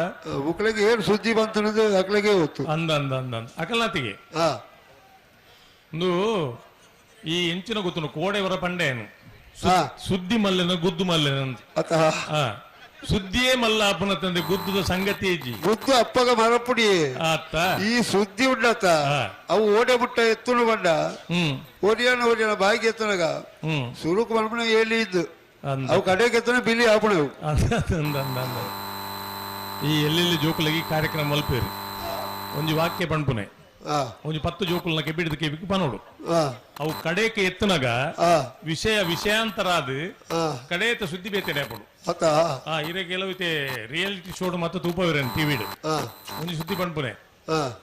ಮಕ್ಕಳಿಗೆ ಏನು ಸುದ್ದಿ ಬಂತು ಅಕ್ಳಿಗೆ ಗೊತ್ತು ಅಂದ ಅಂದ ಅಂದ ಅಂದ ಅಕಲ್ನಾತಿಗೆ ಒಂದು ಈ ಎಂಚಿನ ಗೊತ್ತು ಕೋಡೆವರ ಪಂಡೇನು ಸುದ್ದಿ ಮಲ್ಲೆನ ಗುದ್ದು ಮಲ್ಲೆನ ಅಂತ ಸುದ್ದಿಯೇ ಮಲ್ಲ ಅಪ್ಪನ ತಂದೆ ಗುದ್ದುದ ಸಂಗತಿ ಇಜ್ಜಿ ಗುದ್ದು ಅಪ್ಪಗ ಮರಪುಡಿ ಈ ಸುದ್ದಿ ಉಂಡತ ಅವು ಓಡೆ ಮುಟ್ಟ ಎತ್ತುನು ಬಂಡ ಓಡಿಯಾನ ಓಡಿಯಾನ ಬಾಯಿಗೆ ಎತ್ತನಗ ಸುರುಕು ಮಲ್ಪನ ಏಲಿ ಇದ್ದು ಅವು ಕಡೆಗೆ ಎತ್ತನ ಬಿಲಿ ಆಪುಣವು. ಈ ಎಲ್ಲೆಲ್ಲಿ ಜೋಕುಲಗಿ ಕಾರ್ಯಕ್ರಮ ಮಲ್ಪೇರು ಒಂಜಿ ವಾಕ್ಯ ಪಣ್ಪುನೆ ಒಂಜಿ 10 ಜೋಕುಲ್ನ ಕೆಬಿಡಿದ ಕೆಬಿಗೆ ಪನೋಡು ಅವು ಕಡೆಗೆ ಎತ್ತನಾಗ ವಿಷಯ ವಿಷಯಾಂತರ ಅದು ಕಡೆಯತ್ತ ಸುದ್ದಿ ಬೇತೇನೆ ಅಪ್ಪಡು. ಇರೇ ಕೆಲವು ರಿಯಾಲಿಟಿ ಶೋಡ್ ಮತ್ತೆ ತೂಪವಿರೇನು ಟಿವಿಡ್ ಒಂಜಿ ಸುದ್ದಿ ಪಣ್ಪುನೆ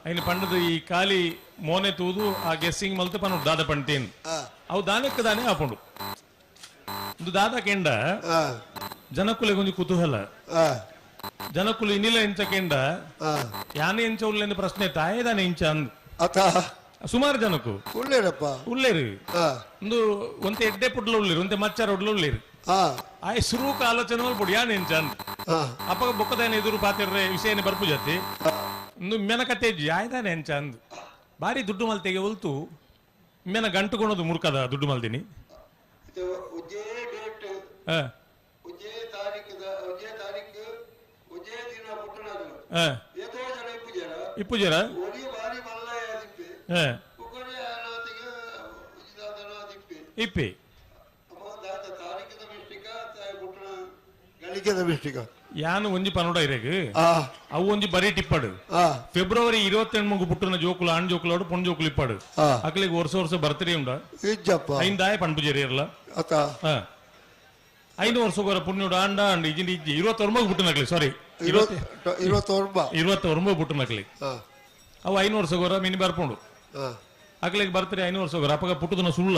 ಐನು ಪಂಡದ ಈ ಖಾಲಿ ಮೋನೆ ತೂದು ಆ ಗೆಸ್ಸಿಂಗ್ ಮಲ್ತು ಪನೋಡು ದಾದ ಪಂಟೇನು. ಅವು ದಾನಕ್ಕೆ ದಾನೆ ಆಪುಂಡು ಒಂದು ದಾದ ಕೆಂಡ ಜನಕುಲೆ ಒಂಜಿ ಕುತೂಹಲ ಜನಕುಲು ಇನ್ನಿಲ್ಲ ಇಂಚ ಕೆಂಡ ಯಾನೆ ಇಂಚ ಉಲ್ಲೆಂದು ಪ್ರಶ್ನೆ ತಾಯೇ ದಾನೆ ಇಂಚ ಅಂದ್ ಅತ ಸುಮಾರು ಜನಕ್ಕು ಉಳ್ಳೇರಪ್ಪ ಉಳ್ಳೇರು ಒಂದು ಒಂತೆ ಎಡ್ಡೆ ಪುಡ್ಲ ಉಳ್ಳೇರು ಒಂತೆ ಮಚ್ಚಾರ ಉಡ್ಲ ಉಳ್ಳೇರು ಆಯ್ ಸುರೂಕ ಆಲೋಚನೆ ಮಲ್ಪೊಡು ಯಾನೆ ಇಂಚ ಅಂದ್ ಅಪ್ಪಗ ಬೊಕ್ಕದಾನೆ ಎದುರು ಪಾತಿರ್ರೆ ವಿಷಯನೆ ಬರ್ಪು ಜಾತಿ ಒಂದು ಮೆನ ಕತೆ ಆಯ್ದಾನೆ ಎಂಚ ಅಂದ್ ಬಾರಿ ದುಡ್ಡು ಮಲ್ತೆಗೆ ಒಲ್ತು ಮೆನ ಗಂಟುಕೊಳೋದು ಮುರ್ಕದ ದುಡ್ಡು ಮಲ್ದಿನಿ ಇಪ್ಪುಜರ ಇಪ್ಪಿ ಯಾನು ಒಂಜಿ ಪನೋಡ ಇರೇಗ್ ಅವು ಒಂಜಿ ಬರೀ ಟಿಪ್ಪಡು ಫೆಬ್ರವರಿ 28 ಪುಟ್ಟುನ ಜೋಕುಲು ಆಣ್ ಜೋಕುಲು ಪೊಣ್ ಜೋಕುಲು ಇಪ್ಪಾಡು ಅಕ್ಲಿಗೆ ವರ್ಷ ವರ್ಷ ಬರ್ತ್ಡೇ ಉಂಡ ಐಂದಾಯ ಪನ್ಪುಜೇರಿ ಇರಲ್ಲ 5 ವರ್ಷ ಪುಣ್ಯೋಡು ಆಂಡ ಅಂಡ್ ಇಜ್ಜಿ ಇಜ್ಜಿ 29 ಪುಟ್ಟುನಕ್ಲಿ ಸಾರಿ 29 ಪುಟ್ಟುನಕ್ಲಿ ಅವು 5 ವರ್ಷ ಗೊರ ಮಿನಿ ಬರ್ಪುಂಡು ಅಕ್ಲಿಗೆ ಬರ್ತ್ಡೇ 5 ವರ್ಷ ಗೊರ ಅಪ್ಪಗ ಪುಟ್ಟುದನ ಸುಳ್ಳ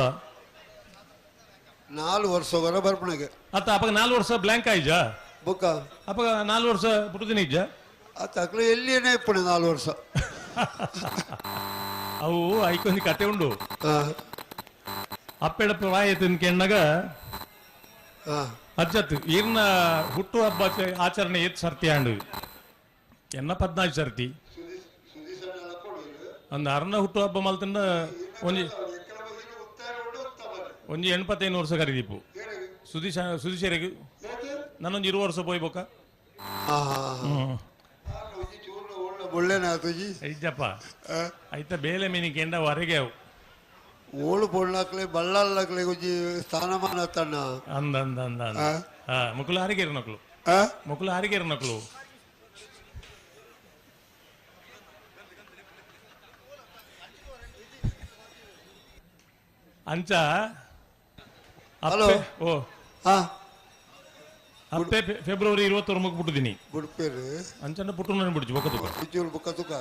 4 ವರ್ಷ ಗೊರ ಬರ್ಪುಣಗೆ ಅತ್ತ ಅಪ್ಪಗ 4 ವರ್ಷ ಬ್ಲಾಂಕ್ ಆಯ್ಜಾ ಬುಕ್ಕ ಅಪ್ಪಗ 4 ವರ್ಷ ಪುಟ್ಟುದಿನ ಇಜ್ಜ ಅತ್ತ ಅಕ್ಲು ಎಲ್ಲಿಯೇ ಇಪ್ಪಣೆ 4 ವರ್ಷ ಅವು ಐಕೊಂದು ಕತೆ ಉಂಡು ಅಪ್ಪೆಡ ಪ್ರಾಯ ತಿನ್ಕೆಣ್ಣಗ ಅಜ್ಜತ್ ಈರ್ನ ಹುಟ್ಟು ಹಬ್ಬ ಆಚರಣೆ ಏತ್ ಸರ್ತಿ ಆಂಡು ಎನ್ನ 14 ಸರ್ತಿ ಅಂದ ಅರ್ನ ಹುಟ್ಟು ಹಬ್ಬ ಮಲ್ತಿಂದ ಒಂಜಿ ಒಂಜಿ 85 ವರ್ಷ ಕರೀದೀಪು ಸುದೀಶ ಸುದೀಶರಿಗೆ ನನ್ನೊಂದು 20 ವರ್ಷ ಪೋಯ್ಬೋಕ ಇಜ್ಜಪ್ಪ ಐತ ಬೇಲೆ ಮೀನಿ ಕೆಂಡ ಹೊರಗೆ ಅವು ಓಳು ಪೊಣ್ಣಾಕ್ಲೆ ಬಳ್ಳಾಕ್ಲೆ ಒಂಜಿ ಸ್ಥಾನಮಾನ ತಣ್ಣ ಅಂದ ಅಂದ ಅಂದ ಅಂದ ಮುಕುಲು ಹಾರಿಗೇರು ನಕಲು ಮುಕುಲು ಹಾರಿಗೇರು ನಕಲು ಅಂಚ ಹಲೋ ಓ ಅಪ್ಪೆ ಫೆಬ್ರವರಿ 29 ಬಿಟ್ಟಿದ್ದೀನಿ ಅಂಚನ ಪುಟ್ಟು ಬಿಡ್ಚು ಬೊಕ್ಕತುಕ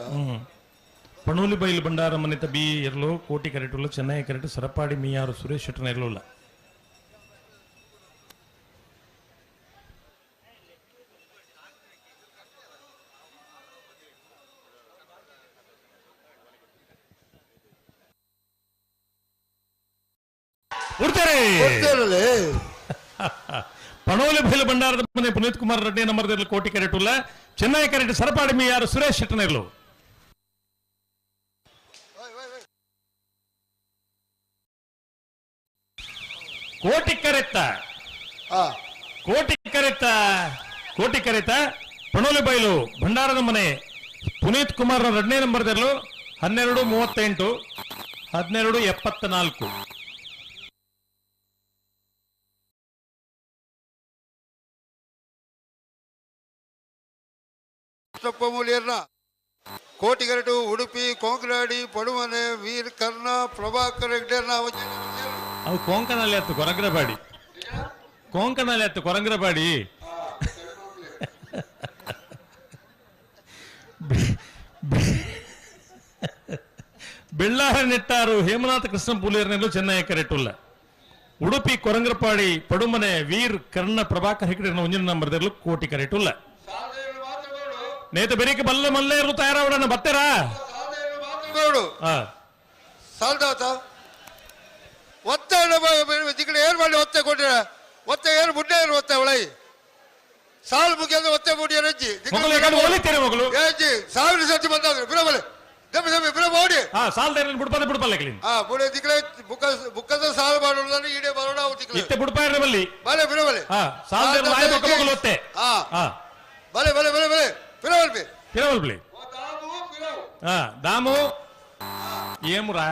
ಪಣೋಲಿ ಬೈಲು ಬಂಡಾರ ಮನೆತ ಬಿ ಎರ್ಲು ಕೋಟಿ ಕರೆಟುಲ್ಲ ಚೆನ್ನೈ ಕರೆಟು ಸರಪಾಡಿ ಮೀಯಾರು ಸುರೇಶ್ ಶೆಟ್ಟನ ಇರಲಿಲ್ಲ ಪಣೋಲಿ ಬೈಲು ಬಂಡಾರದ ಮನೆ ಪುನೀತ್ ಕುಮಾರ್ ರೆಡ್ಡಿ ನಂಬರ್ದಲ್ಲಿ ಕೋಟಿ ಕರೆಟುಲ್ಲ ಚೆನ್ನೈ ಕರೆಟು ಸರಪಾಡಿ ಮೀಯಾರು ಸುರೇಶ್ ಶೆಟ್ಟನ ಇರಲು ಕೋಟಿ ಕರೆತ್ತ ಕೋಟಿ ಕರೆತ್ತ ಕೋಟಿ ಕರೆತ ಪಣೋಲಿ ಬೈಲು ಭಂಡಾರದ ಮನೆ ಪುನೀತ್ ಕುಮಾರ್ ಎರಡನೇ ನಂಬರ್ದಲ್ಲೂ 12:38 12:74 ಕೋಟಿಗರಟು ಉಡುಪಿ ಕೊಂಕನಾಡಿ ಪಡುಮನೆ ವೀರ್ ಕರ್ಣ ಪ್ರಭಾಕರ್ ಹೆಗ್ಡೆ ಅವು ಕೊಂಕಣಲ್ಲಿ ಅತ್ತು ಕೊರಂಗ್ರಪಾಡಿ ಕೊಂಕಣಲ್ಲಿ ಅತ್ತು ಕೊರಂಗ್ರಪಾಡಿ ಬೆಳ್ಳಾರ ನೆಟ್ಟಾರು ಹೇಮನಾಥ ಕೃಷ್ಣ ಪುಲಿಯರ್ನೆಲ್ಲೂ ಚೆನ್ನೈ ಕರೆಟುಲ್ಲ ಉಡುಪಿ ಕೊರಂಗ್ರಪಾಡಿ ಪಡುಮನೆ ವೀರ್ ಕರ್ಣ ಪ್ರಭಾಕರ್ ಹೆಗ್ಡೆ ಒಂಜಿನ ನಂಬರ್ದಲ್ಲೂ ಕೋಟಿ ಕರೆಟುಲ್ಲ ನೇತ ಬೆರಿಕೆ ಬಲ್ಲ ಮಲ್ಲೇರು ತಯಾರಾವಡಣ ಬತ್ತೆರಾ ಸಾಲ್ದಾತ ಒತ್ತೆ ಏನು ಮಾಡಿ ಒತ್ತೆ ಕೊಟ್ಟಿರ ಒತ್ತೆ ಏನು ಬುಡ್ಡೆ ಏನು ಒತ್ತೆ ಒಳೈ ಸಾಲು ಮುಗಿಯೋದು ಒತ್ತೆ ಬುಡಿಯ ರಜ್ಜಿ ಏಜಿ ಸಾವಿರ ಸತಿ ಬಂದಾದ್ರು ಬಿರಬಲೆ ದಬ್ಬಿ ದಬ್ಬಿ ಬಿರ ಓಡಿ ಬಿಡ್ಪಲ್ಲ ಬಿಡ್ಪಲ್ಲ ಹಾ ಬುಡೆ ದಿಕ್ಕಲೆ ಬುಕ್ಕ ಬುಕ್ಕದ ಸಾಲು ಮಾಡೋಣ ಈಡೆ ಬರೋಣ ಅವು ತಿಕ್ಕಲೆ ಇತ್ತೆ ಬುಡ್ಪಾಯ ಬಲ್ಲಿ ಬಲೆ ಬಿರಬಲೆ ಹಾ ಸಾಲು ಒತ್ತೆ ಹಾ ಬಲೆ ಬಲೆ ಬಲೆ ಬಲೆ ಬಿರಬಲ್ಬಿ ಬಿರಬಲ್ಬಿ ಹಾ ದಾಮು ಏಮ್ರಾ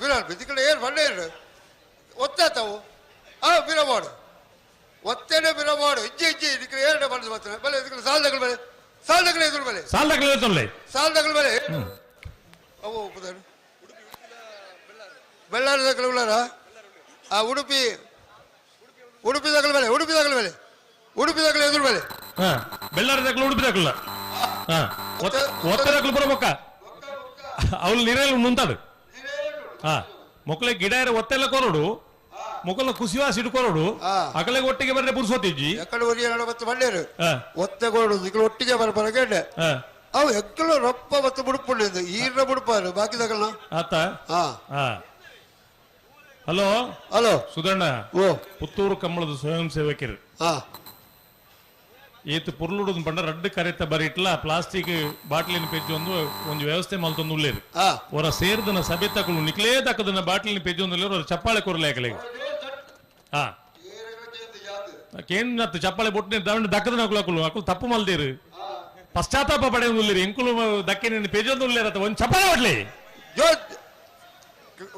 ಬಿರಲ್ ಏನು ಬಂಡೆ ಒತ್ತಾತವು ಆ ಬಿರವಾಡು ಒತ್ತೇನೆ ಬಿರವಾಡು ಇಜ್ಜಿ ಇಜ್ಜಿ ಇದಕ್ಕೆ ಏನು ಬಂದು ಬರ್ತಾನೆ ಬಲೆ ಇದಕ್ಕೆ ಸಾಲದಗಳು ಬಲೆ ಸಾಲದಗಳು ಎದುರು ಬಲೆ ಸಾಲದಗಳು ಎದುರು ಸಾಲದಗಳು ಬಲೆ ಅವು ಬೆಳ್ಳಾರಿ ದಕ್ಕಲು ಉಳ್ಳಾರ ಆ ಉಡುಪಿ ಉಡುಪಿ ದಕ್ಕಲು ಬಲೆ ಉಡುಪಿ ದಕ್ಕಲು ಬಲೆ ಉಡುಪಿ ದಕ್ಕಲು ಎದುರು ಬಲೆ ಬೆಳ್ಳಾರಿ ದಕ್ಕಲು ಉಡುಪಿ ದಕ್ಕಲ ಒತ್ತೆ ದಕ್ಕಲು ಬರಬೇಕ ಅವಳು ನೀರಲ್ಲಿ ಮುಂತಾಡು ಹಾ ಮೊಕ್ಕಲೆ ಗಿಡ ಒತ್ತೆಲ್ಲ ಕೊರಡು ಮೊಕಲ ಕುಸಿವಾಸಿ ಇಟ್ಕೊರಡು ಅಕಲೆ ಒಟ್ಟಿಗೆ ಬರ್ರೆ ಪುರ್ಸೋತಿಜ್ಜಿ ಎಕ್ಕಡೆ ಒರಿಯ ಮತ್ತೆ ಮಳ್ಳೇರು ಒತ್ತೆ ಕೊರಡು ನಿಕಲು ಒಟ್ಟಿಗೆ ಬರ್ಬರ ಕೇಂಡೆ ಅವು ಎಕ್ಕಲು ರೊಪ್ಪ ಮತ್ತು ಬುಡುಪುಂಡು ಈರ ಬುಡುಪಾರು ಬಾಕಿ ತಗಲ್ಲ ಆತ ಹಲೋ ಹಲೋ ಸುಧಣ್ಣ ಓ ಪುತ್ತೂರು ಕಂಬಳದ ಸ್ವಯಂ ಸೇವಕರು ಏತು ಪುರ್ಲುಡು ಪಂಡ ರಡ್ಡು ಕರೆತ ಬರಿಟ್ಲ ಪ್ಲಾಸ್ಟಿಕ್ ಬಾಟ್ಲಿನ ಪೆಜ್ಜಿ ಒಂದು ಒಂದು ವ್ಯವಸ್ಥೆ ಮಲ್ತೊಂದು ಉಳ್ಳೇರು ಅವರ ಸೇರ್ದನ ಸಭೆ ತಕಲು ನಿಕ್ಲೇ ತಕ್ಕದನ್ನ ಬಾಟ್ಲಿನ ಪೆಜ್ಜಿ ಒಂದು ಅವರ ಚಪ್ಪಾಳೆ ಕೊರಲೆ ಯಾಕಲೆ ಹಾ ಕೇಂದ್ರ ಚಪ್ಪಾಳೆ ಬೊಟ್ಟಿನ ದಕ್ಕದನ ಅಕುಲು ಅಕುಲು ತಪ್ಪು ಮಲ್ದೇರು ಪಶ್ಚಾತ್ತಾಪ ಪಡೆಯ ಉಳ್ಳೇರು ಎಂಕುಲು ದಕ್ಕೆ ನಿನ್ನ ಪೆಜ್ಜೊಂದು ಉಳ್ಳೇರ ಒಂದು ಚಪ್ಪಾಳೆ ಹೊಡ್ಲಿ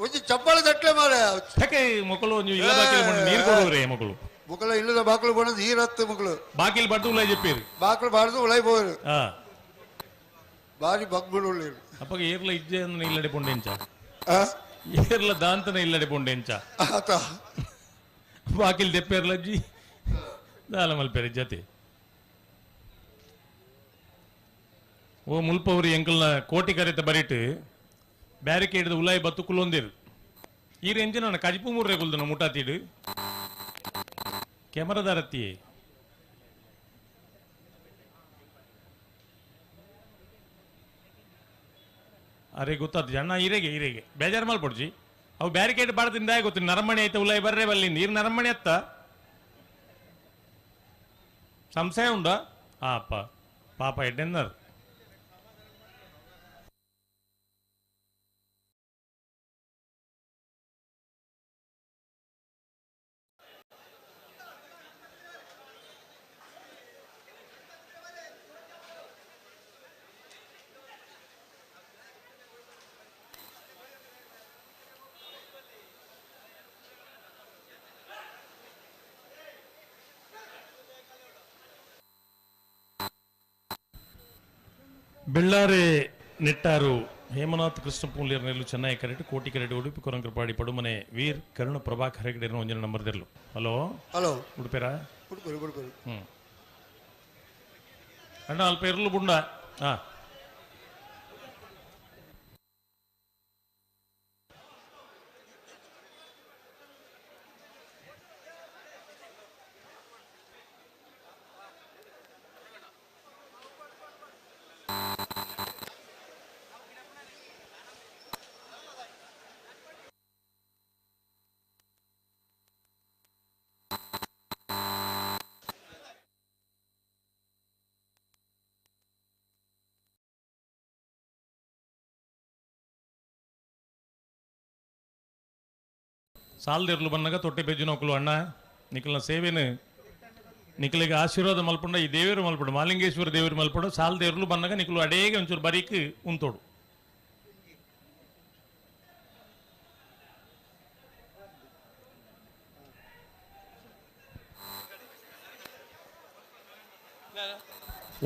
ಒಂಜಿ ಚಪ್ಪಾಳೆ ತಟ್ಲೆ ಮಾರೆ ಯಾಕೆ ಮಕ್ಕಳು ನೀವು ಇಲ್ಲ ಬಾಕಿಲ್ ನೀರು ಕೊಡುವ್ರೆ ಮಕ್ಕಳು ಮುಕ್ಕಳ ಇಲ್ಲದ ಬಾಕಲು ಬಣ್ಣದ ನೀರತ್ತು ಮಕ್ಕಳು ಬಾಕಿಲ್ ಬಡ್ದು ಉಳೈ చెప్పారు ಬಾಕಲು ಬಾರ್ದು ಉಳೈ పోరు ಬಾರಿ ಬಗ್ಬುಡು ಉಳ್ಳೇರು ಅಪ್ಪಗೆ ಏರ್ಲ ಇಜ್ಜೆ ಇಲ್ಲಡೆ ಪೊಂಡೆಂಚ ಏರ್ಲ ದಾಂತನ ಇಲ್ಲಡೆ ಪೊಂಡೆಂಚ ಆತ ಬಾಕಿಲ್ ದೆಪ್ಪೇರ್ಲಜ್ಜಿ ದಾಲ ಮಲ್ಪೇರಿ ಜತೆ ಓ ಮುಲ್ಪವ್ರಿ ಎಂಕಲ್ನ ಕೋಟಿ ಕರೆತ ಬರಿಟ್ ಬ್ಯಾರಿಕೇಡ್ ಉಲಾಯಿ ಬತ್ತು ಕುಲೊಂದಿರು ಈ ರೇಂಜ್ ನಾನು ಕಜಿಪು ಮೂರ್ರೆ ಕುಲ್ದನ ಮುಟಾತಿಡು ಕ್ಯಾಮರಾದಾರತ್ತಿ ಅರೆ ಗೊತ್ತಾತು ಜನ ಇರೆಗೆ ಇರೆಗೆ ಬೇಜಾರು ಮಲ್ಪೊಡ್ಜಿ ಅವು ಬ್ಯಾರಿಕೇಡ್ ಬಾಡ್ದಿಂದ ಗೊತ್ತು ನರಮಣಿ ಐತೆ ಉಲಾಯಿ ಬರ್ರೆ ಬಲ್ಲಿ ನೀರು ನರಮಣಿ ಅತ್ತ ಸಂಶಯ ಉಂಡ ಅಪ್ಪ ಪಾಪ ಎಡ್ಡೆನ್ನಾರು ಬೆಳ್ಳಾರೆ ನೆಟ್ಟಾರು ಹೇಮನಾಥ್ ಕೃಷ್ಣ ಪೂಲ್ಯರ್ ನೆಲ್ಲು ಚೆನ್ನೈ ಕರೆಟ್ ಕೋಟಿ ಕರೆಟ್ ಉಡುಪಿ ಕೊರಂಕರಪಾಡಿ ಪಡುಮನೆ ವೀರ್ ಕರುಣ ಪ್ರಭಾಕರ್ ಹೆಗಡೆ ಒಂಜನ ನಂಬರ್ ದಿರ್ಲು. ಹಲೋ ಹಲೋ ಉಡುಪೇರಾ? ಉಡುಪೇರು ಉಡುಪೇರು. ಹ್ಮ್ ಅಣ್ಣ ಅಲ್ಪ ಇರಲು ಬುಂಡ. ಹಾ ಸಾಲದಿರ್ಲು ಬನ್ನಗ ತೊಟ್ಟೆ ಪೆಜ್ಜು ನೌಕಲು ಅಣ್ಣ ನಿಖಲ್ನ ಸೇವೆನು ನಿಖಲಿಗೆ ಆಶೀರ್ವಾದ ಮಲ್ಪುಂಡ ಈ ದೇವರು ಮಲ್ಪುಂಡ ಮಾಲಿಂಗೇಶ್ವರ ದೇವರು ಮಲ್ಪುಂಡ ಸಾಲದೇರ್ಲು ಬನ್ನಗ ನಿಖಲು ಅಡೇಗೆ ಒಂಚೂರು ಬರೀಕ್ ಉಂತೋಡು.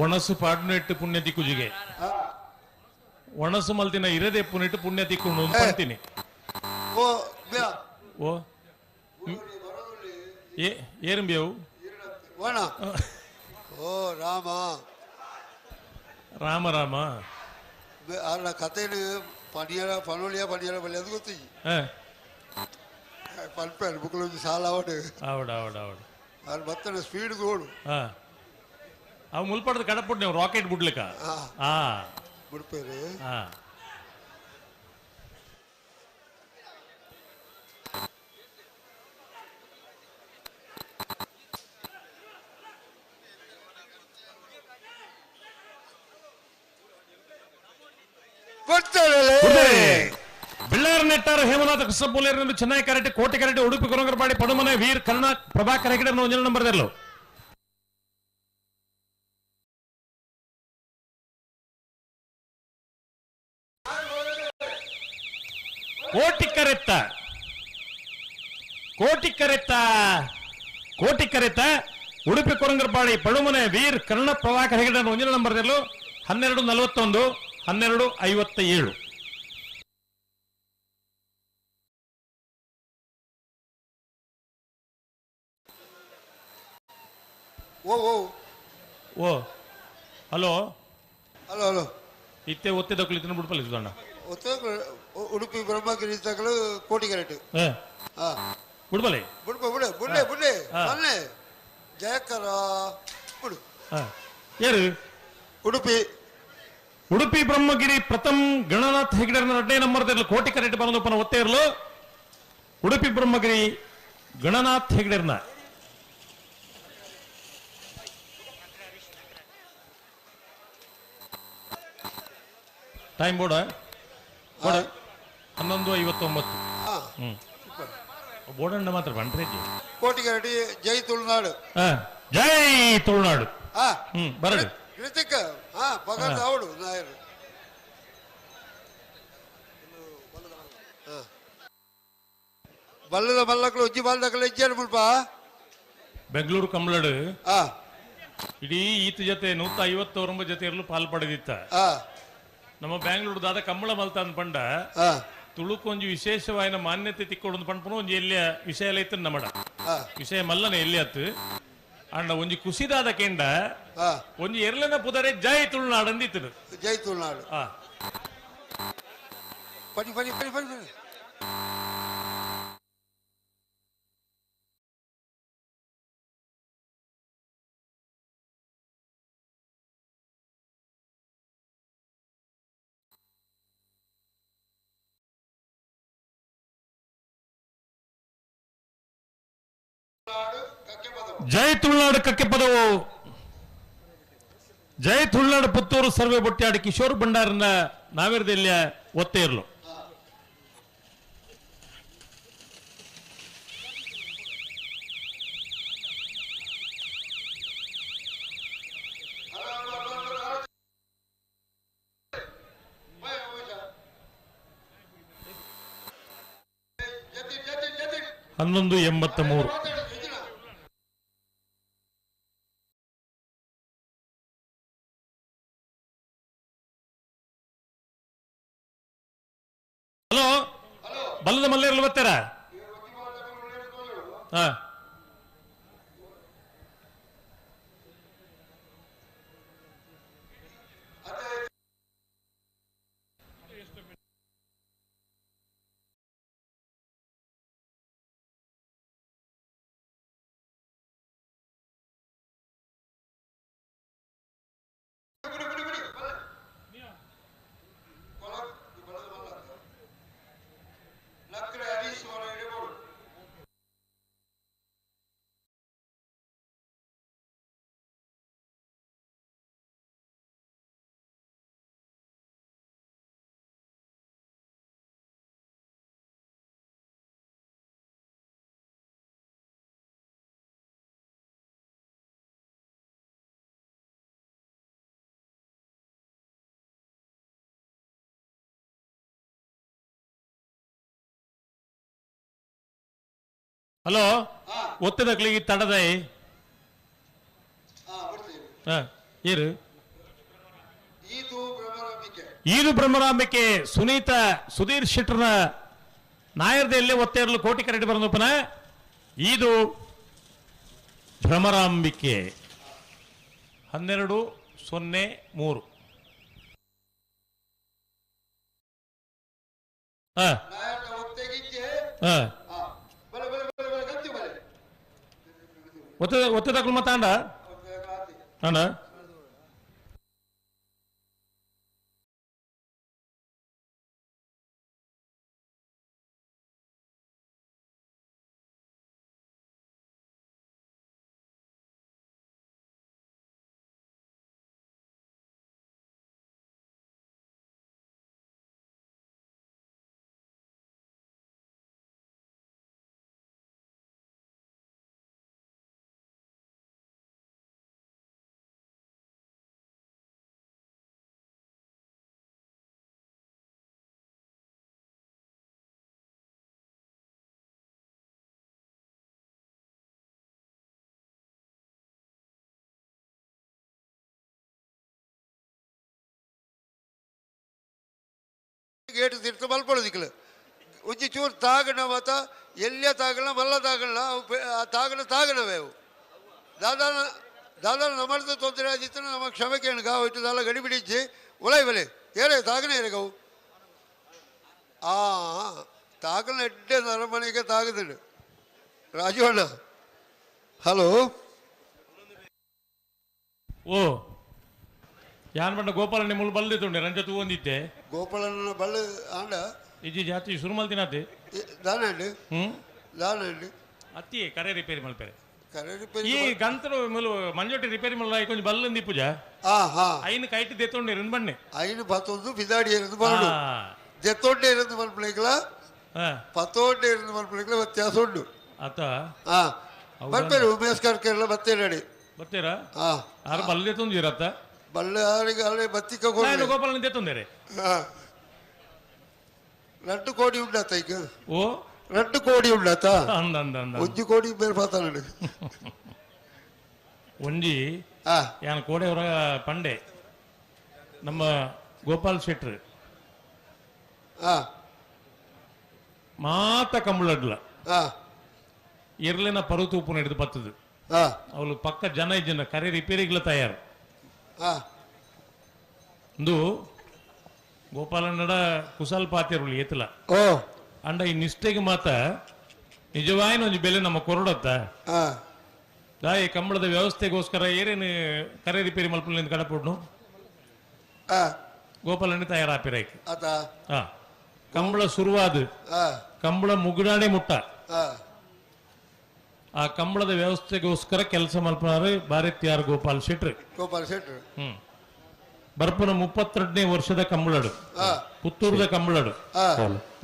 ಒಣಸು ಪಾಡ್ನೆಟ್ಟು ಪುಣ್ಯ ದಿಕ್ಕುಜಿಗೆ ಒಣಸು ಮಲ್ತಿನ ಇರದೆ ಪುನಿಟ್ಟು ಪುಣ್ಯ ತಿಕ್ಕೊಂಡು ಅಂತೀನಿ. ಓ ಏರುಂಬಿಯವು ಓ ರಾಮ ರಾಮ ರಾಮ ಅಲ್ಲ ಕಥೆನು ಪನಿಯರ ಪನೋಳಿಯ ಪನಿಯರ ಬಲ್ಲಿ ಅದು ಗೊತ್ತಿ ಪಲ್ಪೇರು ಬುಕ್ಕಲು ಸಾಲ ಅವಡು ಆವಡ ಆವಡ ಆವಡ ಅದು ಬತ್ತನ ಸ್ಪೀಡ್ ಗೋಡು. ಹಾಂ ಅವು ಮುಲ್ಪಡ್ದು ಕಡಪುಡ್ ನೀವು ರಾಕೆಟ್ ಬಿಡ್ಲಿಕ್ಕ ಹಾ ಬಿಡ್ಪೇರು. ಹಾ ಬೆಳ್ಳಾರ ನೆಟ್ಟಾರ ಹೇಮನಾಥ ಕೃಷ್ಣ ಪೂಲೇರನ್ನು ಚೆನ್ನೈ ಕರೆಟೆ ಕೋಟೆ ಕರೆಟೆ ಉಡುಪಿ ಕೊರಂಗರಪಾಡಿ ಪಡುಮನೆ ವೀರ್ ಕರುಣ ಪ್ರಭಾಕರ್ ಹೆಗಡೆ ಒಂಜನ ನಂಬರ್ ದೆರ್ಲು. ಕೋಟಿ ಕರೆತ್ತ ಕೋಟಿ ಕರೆತ್ತ ಕೋಟಿ ಕರೆತ್ತ ಉಡುಪಿ ಕೊರಂಗರಪಾಡಿ ಪಡುಮನೆ ವೀರ್ ಕರುಣ ಪ್ರಭಾಕರ್ ಹೆಗಡೆ ಒಂಜನ ನಂಬರ್ ದೆರ್ಲು. 12:41 12:57. ಓ ಓ ಓ ಹಲೋ ಹಲೋ ಹಲೋ ಇತ್ತೆ ಒತ್ತೆ ದಕ್ಕಲು ಇತ್ತಿನ ಬಿಡ್ಪಲ್ಲಿ ಸುಧಣ್ಣ. ಉಡುಪಿ ಬ್ರಹ್ಮಗಿರಿ ತಗಲು ಕೋಟಿಗರೆಟ್. ಬುಡ್ಬಲೆ ಬುಡ್ಬ ಬುಡೆ ಬುಡ್ಲೆ ಬುಡ್ಲೆ ಸೊನ್ನೆ ಜಯಕರ ಬುಡು. ಏರು ಉಡುಪಿ ಉಡುಪಿ ಬ್ರಹ್ಮಗಿರಿ ಪ್ರಥಮ್ ಗಣನಾಥ್ ಹೆಗ್ಡೆರ್ನ ರಡ್ಡೇ ನಂಬರ್ ಕೋಟಿ ಕರೆಟ್ ಬರಂದಪ್ಪನ ಒತ್ತೇ ಇರಲು ಉಡುಪಿ ಬ್ರಹ್ಮಗಿರಿ ಗಣನಾಥ್ ಹೆಗ್ಡೆರ್ನ ಟೈಮ್ ಬೋರ್ಡ್ ಬೋರ್ಡ್ 11:59. ಹ್ಮ್ ಬೋರ್ಡ್ ಮಾತ್ರ ಬಂಟ್ರೇಜಿ ಕೋಟಿಗರಡಿ ಜೈ ತುಳುನಾಡು. ಜೈ ತುಳುನಾಡು. ಬರಡು ಕೃತಿಕ ಪಗದ ಅವಳು ನಾಯರು. ಬಲ್ಲದ ಮಲ್ಲಕ್ಳು ಉಜ್ಜಿ ಬಾಲ್ದಕ್ಳು ಇಜ್ಜಾರು ಮುಲ್ಪ ಬೆಂಗಳೂರು ಕಮಲಡು ಇಡೀ ಈತ ಜೊತೆ 159 ಜೊತೆ ಇರಲು ಪಾಲ್ ಪಡೆದಿತ್ತ. ನಮ್ಮ ಬ್ಯಾಂಗ್ಳೂರು ದಾದ ಕಂಬಳ ಮಲ್ತ ಪಂಡ ತುಳುಕು ಒಂಜಿ ವಿಶೇಷವಾಯಿನ ಮಾನ್ಯತೆ ತಿಕ್ಕೊಡು ಪಂಪನು ಒಂಜಿ ಎಲ್ಲಿಯ ವಿಷಯ ಎಲ್ಲ ಇತ್ತು ನಮ್ಮಡ ವಿಷಯ ಮಲ್ಲನೆ ಎಲ್ಲಿ ಆತು ಅಂಡ ಒಂಜಿ ಕುಸಿದಾದ ಕೆಂಡ ಒಂಜಿ ಎರ್ಲನ ಪುದರೆ ಜೈ ತುಳುನಾಡು ಅಂದಿತ್ತು. ಜೈ ತುಳುನಾಡು. ಪನಿ ಪನಿ ಪನಿ ಪನಿ ಪನಿ. ಜೈ ತುಳುನಾಡು ಕಕ್ಕೆ ಪದವು ಜೈ ತುಳುನಾಡು ಪುತ್ತೂರು ಸರ್ವೆ ಬೊಟ್ಟಾಡಿ ಕಿಶೋರ್ ಭಂಡಾರನ ನಾವೇರ್ದೆಲ್ಲಿಯ ಒತ್ತೇ ಇರಲು. ಹನ್ನೊಂದು 83. ಹಲೋ ಬಲ್ಲದ ಮಲ್ಲೇರ್ಲು ಬರ್ತಾರ? ಹಲೋ ಒತ್ತದಕ್ಲಿಗೆ ತಡದೈ ಏರು ಈದು ಬ್ರಹ್ಮರಾಂಬಿಕೆ ಸುನೀತಾ ಸುಧೀರ್ ಶೆಟ್ಟರ್ನ ನಾಯರ್ದೆಲ್ಲೇ ಒತ್ತೇರಲು ಕೋಟಿ ಕರೆಟ್ ಬರಂದಪ್ಪನ ಈದು ಭ್ರಮರಾಂಬಿಕೆ 12:03. ಒತ್ತದಕ್ಲು ಮತ್ತಾಂಡ ಅಂಡ ಗೇಟ್ ತಿರ್ತು ಮಲ್ಪೊಳದಿಕ್ಕಲು ಒಂಜಿ ಚೂರು ತಾಗಣ ಮತ ಎಲ್ಲಿಯ ತಾಗಣ ಮಲ್ಲ ತಾಗಣ ತಾಗಣ ತಾಗಣವೇ ಅವು ದಾದಾನ ದಾದಾನ ನಮ್ಮರ್ದ ತೊಂದರೆ ಆಗಿತ್ತು ನಮ್ಮ ಕ್ಷಮೆ ಕೇಣಗ ಹೋಯ್ತು ದಾಲ ಗಡಿ ಬಿಡಿಜ್ಜಿ ಒಲೈ ಬಲೆ ಏರೇ ತಾಗಣೆ ಏರೆಗವು. ಆ ತಾಗಲ ಎಡ್ಡೆ ನರಮನೆಗೆ ತಾಗದಿಡು ರಾಜು ಅಣ್ಣ. ಹಲೋ ಓ ಯಾನ್ ಬಂಡ ಗೋಪಾಲಣ್ಣ ಮುಳ್ಳು ಬಲ್ದಿತ್ತುಂಡೆ ರಂಜ ತೂವೊಂದಿತ್ತೆ ಗೋಪಾಲಣ್ಣ ಬಲ್ಲು ಆಂಡ ಇಜ್ಜಿ ಜಾತಿ ಶುರು ಮಲ್ತಿನಾತೆ ದಾನಂడి ದಾನಂಡಿ ಅತ್ತಿ ಕರೆ ರಿಪೇರಿ ಮಲ್ಪೆರೆ ಕರೆ ರಿಪೇರಿ ಈ ಗಂತ್ರ ಮುಲು ಮಂಜೊಟ್ಟಿ ರಿಪೇರಿ ಮಲ್ಲ ಕೊಂಚ ಬಲ್ಲಂದಿ ಪೂಜಾ ಆ ಹಾ ಐನು ಕೈಟ್ ದೆತ್ತೊಂಡೆ ಇருந்து ಬಣ್ಣೆ ಐನು ಪತ್ತೊಂದು ಬಿದಾಡಿ ಇருந்து ಬರಡು ದೆತ್ತೊಂಡೆ ಇருந்து ಮಲ್ಪಲಿಕ್ಲ ಪತ್ತೊಂಡೆ ಇருந்து ಮಲ್ಪಲಿಕ್ಲ ವ್ಯತ್ಯಾಸ ಉಂಡು ಅತ ಹಾ ಬರ್ಪೇರು ಉಮೇಶ್ ಕರ್ಕೆಲ್ಲ ಬತ್ತೇನಡಿ ಬತ್ತೀರಾ ಹಾ ಆರು ಬಲ್ಲೆ ತೊಂದಿರತ್ತ ಬಲ್ಲೆ ಅಲ್ಲೇ ಬತ್ತಿಕ ಗೋಪಾಲನ ದೆತ್ತೊಂದರೆ రెండు ಕೋಡಿ ಉಂಡಾತ ಈಗ ಓ 2 ಕೋಡಿ ಉಂಡಾತ ಅಂದ ಅಂದ ಅಂದ 1 ಕೋಡಿ ಬೇರೆ ಪಾತಾನಡು ಒಂಜಿ ಯಾನ್ ಕೋಡೆಯವರ ಪಂಡೆ ನಮ್ಮ ಗೋಪಾಲ್ ಶೆಟ್ರು ಮಾತ ಕಂಬಳಡ್ಲ ಇರ್ಲಿನ ಪರುತೂಪು ನಡೆದು ಬತ್ತದು ಅವಳು ಪಕ್ಕ ಜನ ಇಜ್ಜನ ಕರೆ ರಿಪೇರಿಗ್ಲ ತಯಾರು ಇಂದು ಗೋಪಾಲನ್ನಡ ಕುಸಲ್ ಪಾತಿರುಳು ಏತಲ ಅಂಡ ಈ ನಿಷ್ಠೆಗೆ ಮಾತ ನಿಜವಾಯಿನ ಒಂಜಿ ಬೆಲೆ ನಮ್ಮ ಕೊರಡತ್ತ ದಾಯಿ ಕಂಬಳದ ವ್ಯವಸ್ಥೆಗೋಸ್ಕರ ಏರೇನು ಕರೆ ರಿಪೇರಿ ಮಲ್ಪುಲಿಂದ ಕಡಪುಡ್ನು ಗೋಪಾಲಣ್ಣ ತಯಾರಾಪಿರೈಕ್ ಕಂಬಳ ಶುರುವಾದ ಕಂಬಳ ಮುಗುಡಾಣೆ ಮುಟ್ಟ ಆ ಕಂಬಳದ ವ್ಯವಸ್ಥೆಗೋಸ್ಕರ ಕೆಲಸ ಮಲ್ಪನಾರು ಭಾರತೀಯಾರ್ ಗೋಪಾಲ್ ಶೆಟ್ರು ಗೋಪಾಲ್ ಶೆಟ್ರು ಬರ್ಪನ 32ನೇ ವರ್ಷದ ಕಂಬಳಡು ಪುತ್ತೂರದ ಕಂಬಳಡು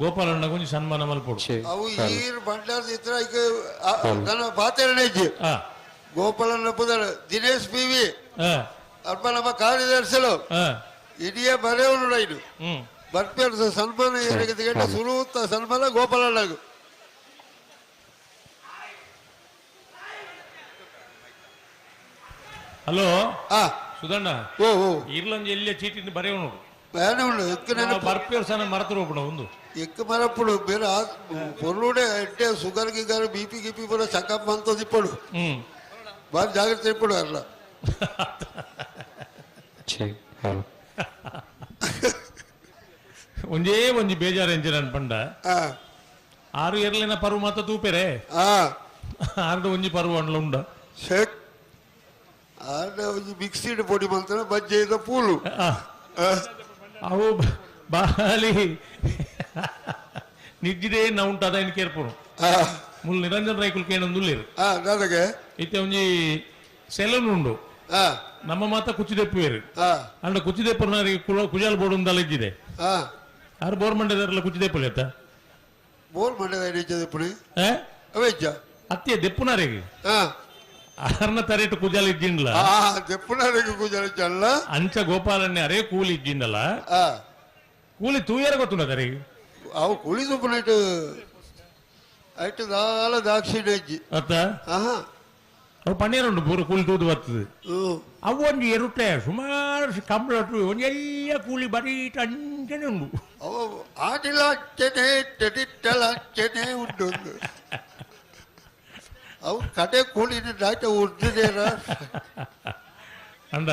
ಗೋಪಾಲಣ್ಣ ಕೊಂಚ ಸನ್ಮಾನ ಮಲ್ಪೊಡು ಅವು ಈರ್ ಭಂಡಾರ ಇತ್ರ ಈಗ ನನ್ನ ಪಾತೆರನೆ ಗೋಪಾಲಣ್ಣ ಪುದರ್ ದಿನೇಶ್ ಪಿ ವಿ ಅಲ್ಪ ನಮ್ಮ ಕಾರ್ಯದರ್ಶಿಲು ಇಡೀ ಬರೆಯವನು ಇದು ಬರ್ಪೇರ್ ಸನ್ಮಾನ ಏನಾಗಿದೆ ಸುರೂತ ಸನ್ಮಾನ ಗೋಪಾಲಣ್ಣಗೂ. ಹಲೋ ಸುಧಣ್ಣ ಇರ್ಲಂಜಿ ಎಲ್ಲಿಯ ಚೀಟಿನ ಬರೆಯವನು ಬರ್ಪೇರ್ ಸನ ಮರತರು ಒಬ್ಬನ ಒಂದು ಎಕ್ಕ ಮರಪ್ಪುಡು ಬೇರೆ ಪೊರ್ಲುಡೆ ಎಡ್ಡೆ ಸುಗರ್ ಗಿಗರ್ ಬಿ ಪಿ ಗಿಪಿ ಪೂರ ಚೆಕಪ್ ಅಂತ ಇಪ್ಪಡು ಬಾರಿ ಜಾಗ್ರತೆ ಇಪ್ಪಡು ಅಲ್ಲ. ಒಂಜೇ ಒಂಜಿ ಬೇಜಾರು ಎಂಜಿನ ಅನ್ಪಂಡ ಆರು ಎರ್ಲಿನ ಪರ್ವ ಮಾತ ತೂಪೆರೆ ಆರು ಒಂಜಿ ಪರ್ವ ಅಂಡ್ಲ ಉಂಡ ಶೇಕ್ ಆಡ ಒಂಜಿ ಮಿಕ್ಸಿಡ್ ಪೊಡಿ ಮಂತ್ರ ಬಜ್ಜೆದ ಪೂಲು ಅವು ಬಾಲಿ ನಿಜ್ಜಿದೇ ನಾ ಉಂಟು ಅದ ಕೇರ್ಪುಡು ಮುಲ್ ನಿರಂಜನ್ ರೈಕುಲ್ ಕೇಣಂದುಲ್ಲೇರು ನನಗೆ ಇತ್ತೆ ಒಂಜಿ ಸೆಲೂನ್ ಉಂಡು ನಮ್ಮ ಮಾತ ಕುಚಿದೆಪ್ಪುವೇರು ಅಂಡ ಕುಚಿದೆಪ್ಪುನಾರಿ ಕುಜಾಲ್ ಬೋರ್ಡ್ ಒಂದಲ್ಲ ಇದ್ದಿದೆ ಆರು ಬೋರ್ ಮಂಡ್ಯದಾರಲ್ಲ ಕುಚಿದೆಪ್ಪುಲಿ ಅತ್ತ ಬೋರ್ ಮಂಡ್ಯದ ಅವೆಜ್ಜ ಅತ್ತಿಯ ದೆಪ್ಪುನಾರಿಗೆ ಆರ್ನ ತರೇಟು ಕುಜಾಲ್ ಇದ್ದಿಂಡ್ಲ ದೆಪ್ಪುನಾರಿಗೆ ಕುಜಾಲ್ ಇಜ್ಜಲ್ಲ ಅಂಚ ಗೋಪಾಲಣ್ಣೆ ಅರೇ ಕೂಲಿ ಇದ್ದಿಂಡಲ್ಲ ಕೂಲಿ ತೂಯರ ಗೊತ್ತುಂಡ ತರಿಗೆ ಅವು ಕೂಲಿ ಸೊಪ್ಪನೈಟು ಐಟು ದಾಲ ದಾಕ್ಷಿಣ್ಯ ಇಜ್ಜಿ ಅತ್ತ ಅವು ಪನ್ನೀರುಂಡು ಪೂರ ಕೂಲಿ ತೂದು ಬರ್ತದೆ ಅವು ಒಂದು ಎರುಟೆ ಸುಮಾರು ಕಂಬಳಟು ಒಂದು ಎಲ್ಲ ಕೂಲಿ ಬರೀ ಅಂಚನೆ ಉಂಡು ಅವು ಆಟಿಲ ಅಂಚನೆ ಟೆಡಿಟ್ಟಲ ಅಂಚನೆ ಉಂಟು ಅವು ಕಡೆ ಕೂಲಿನ ದಾಟ ಉರ್ದಿದೇರ ಅಂದ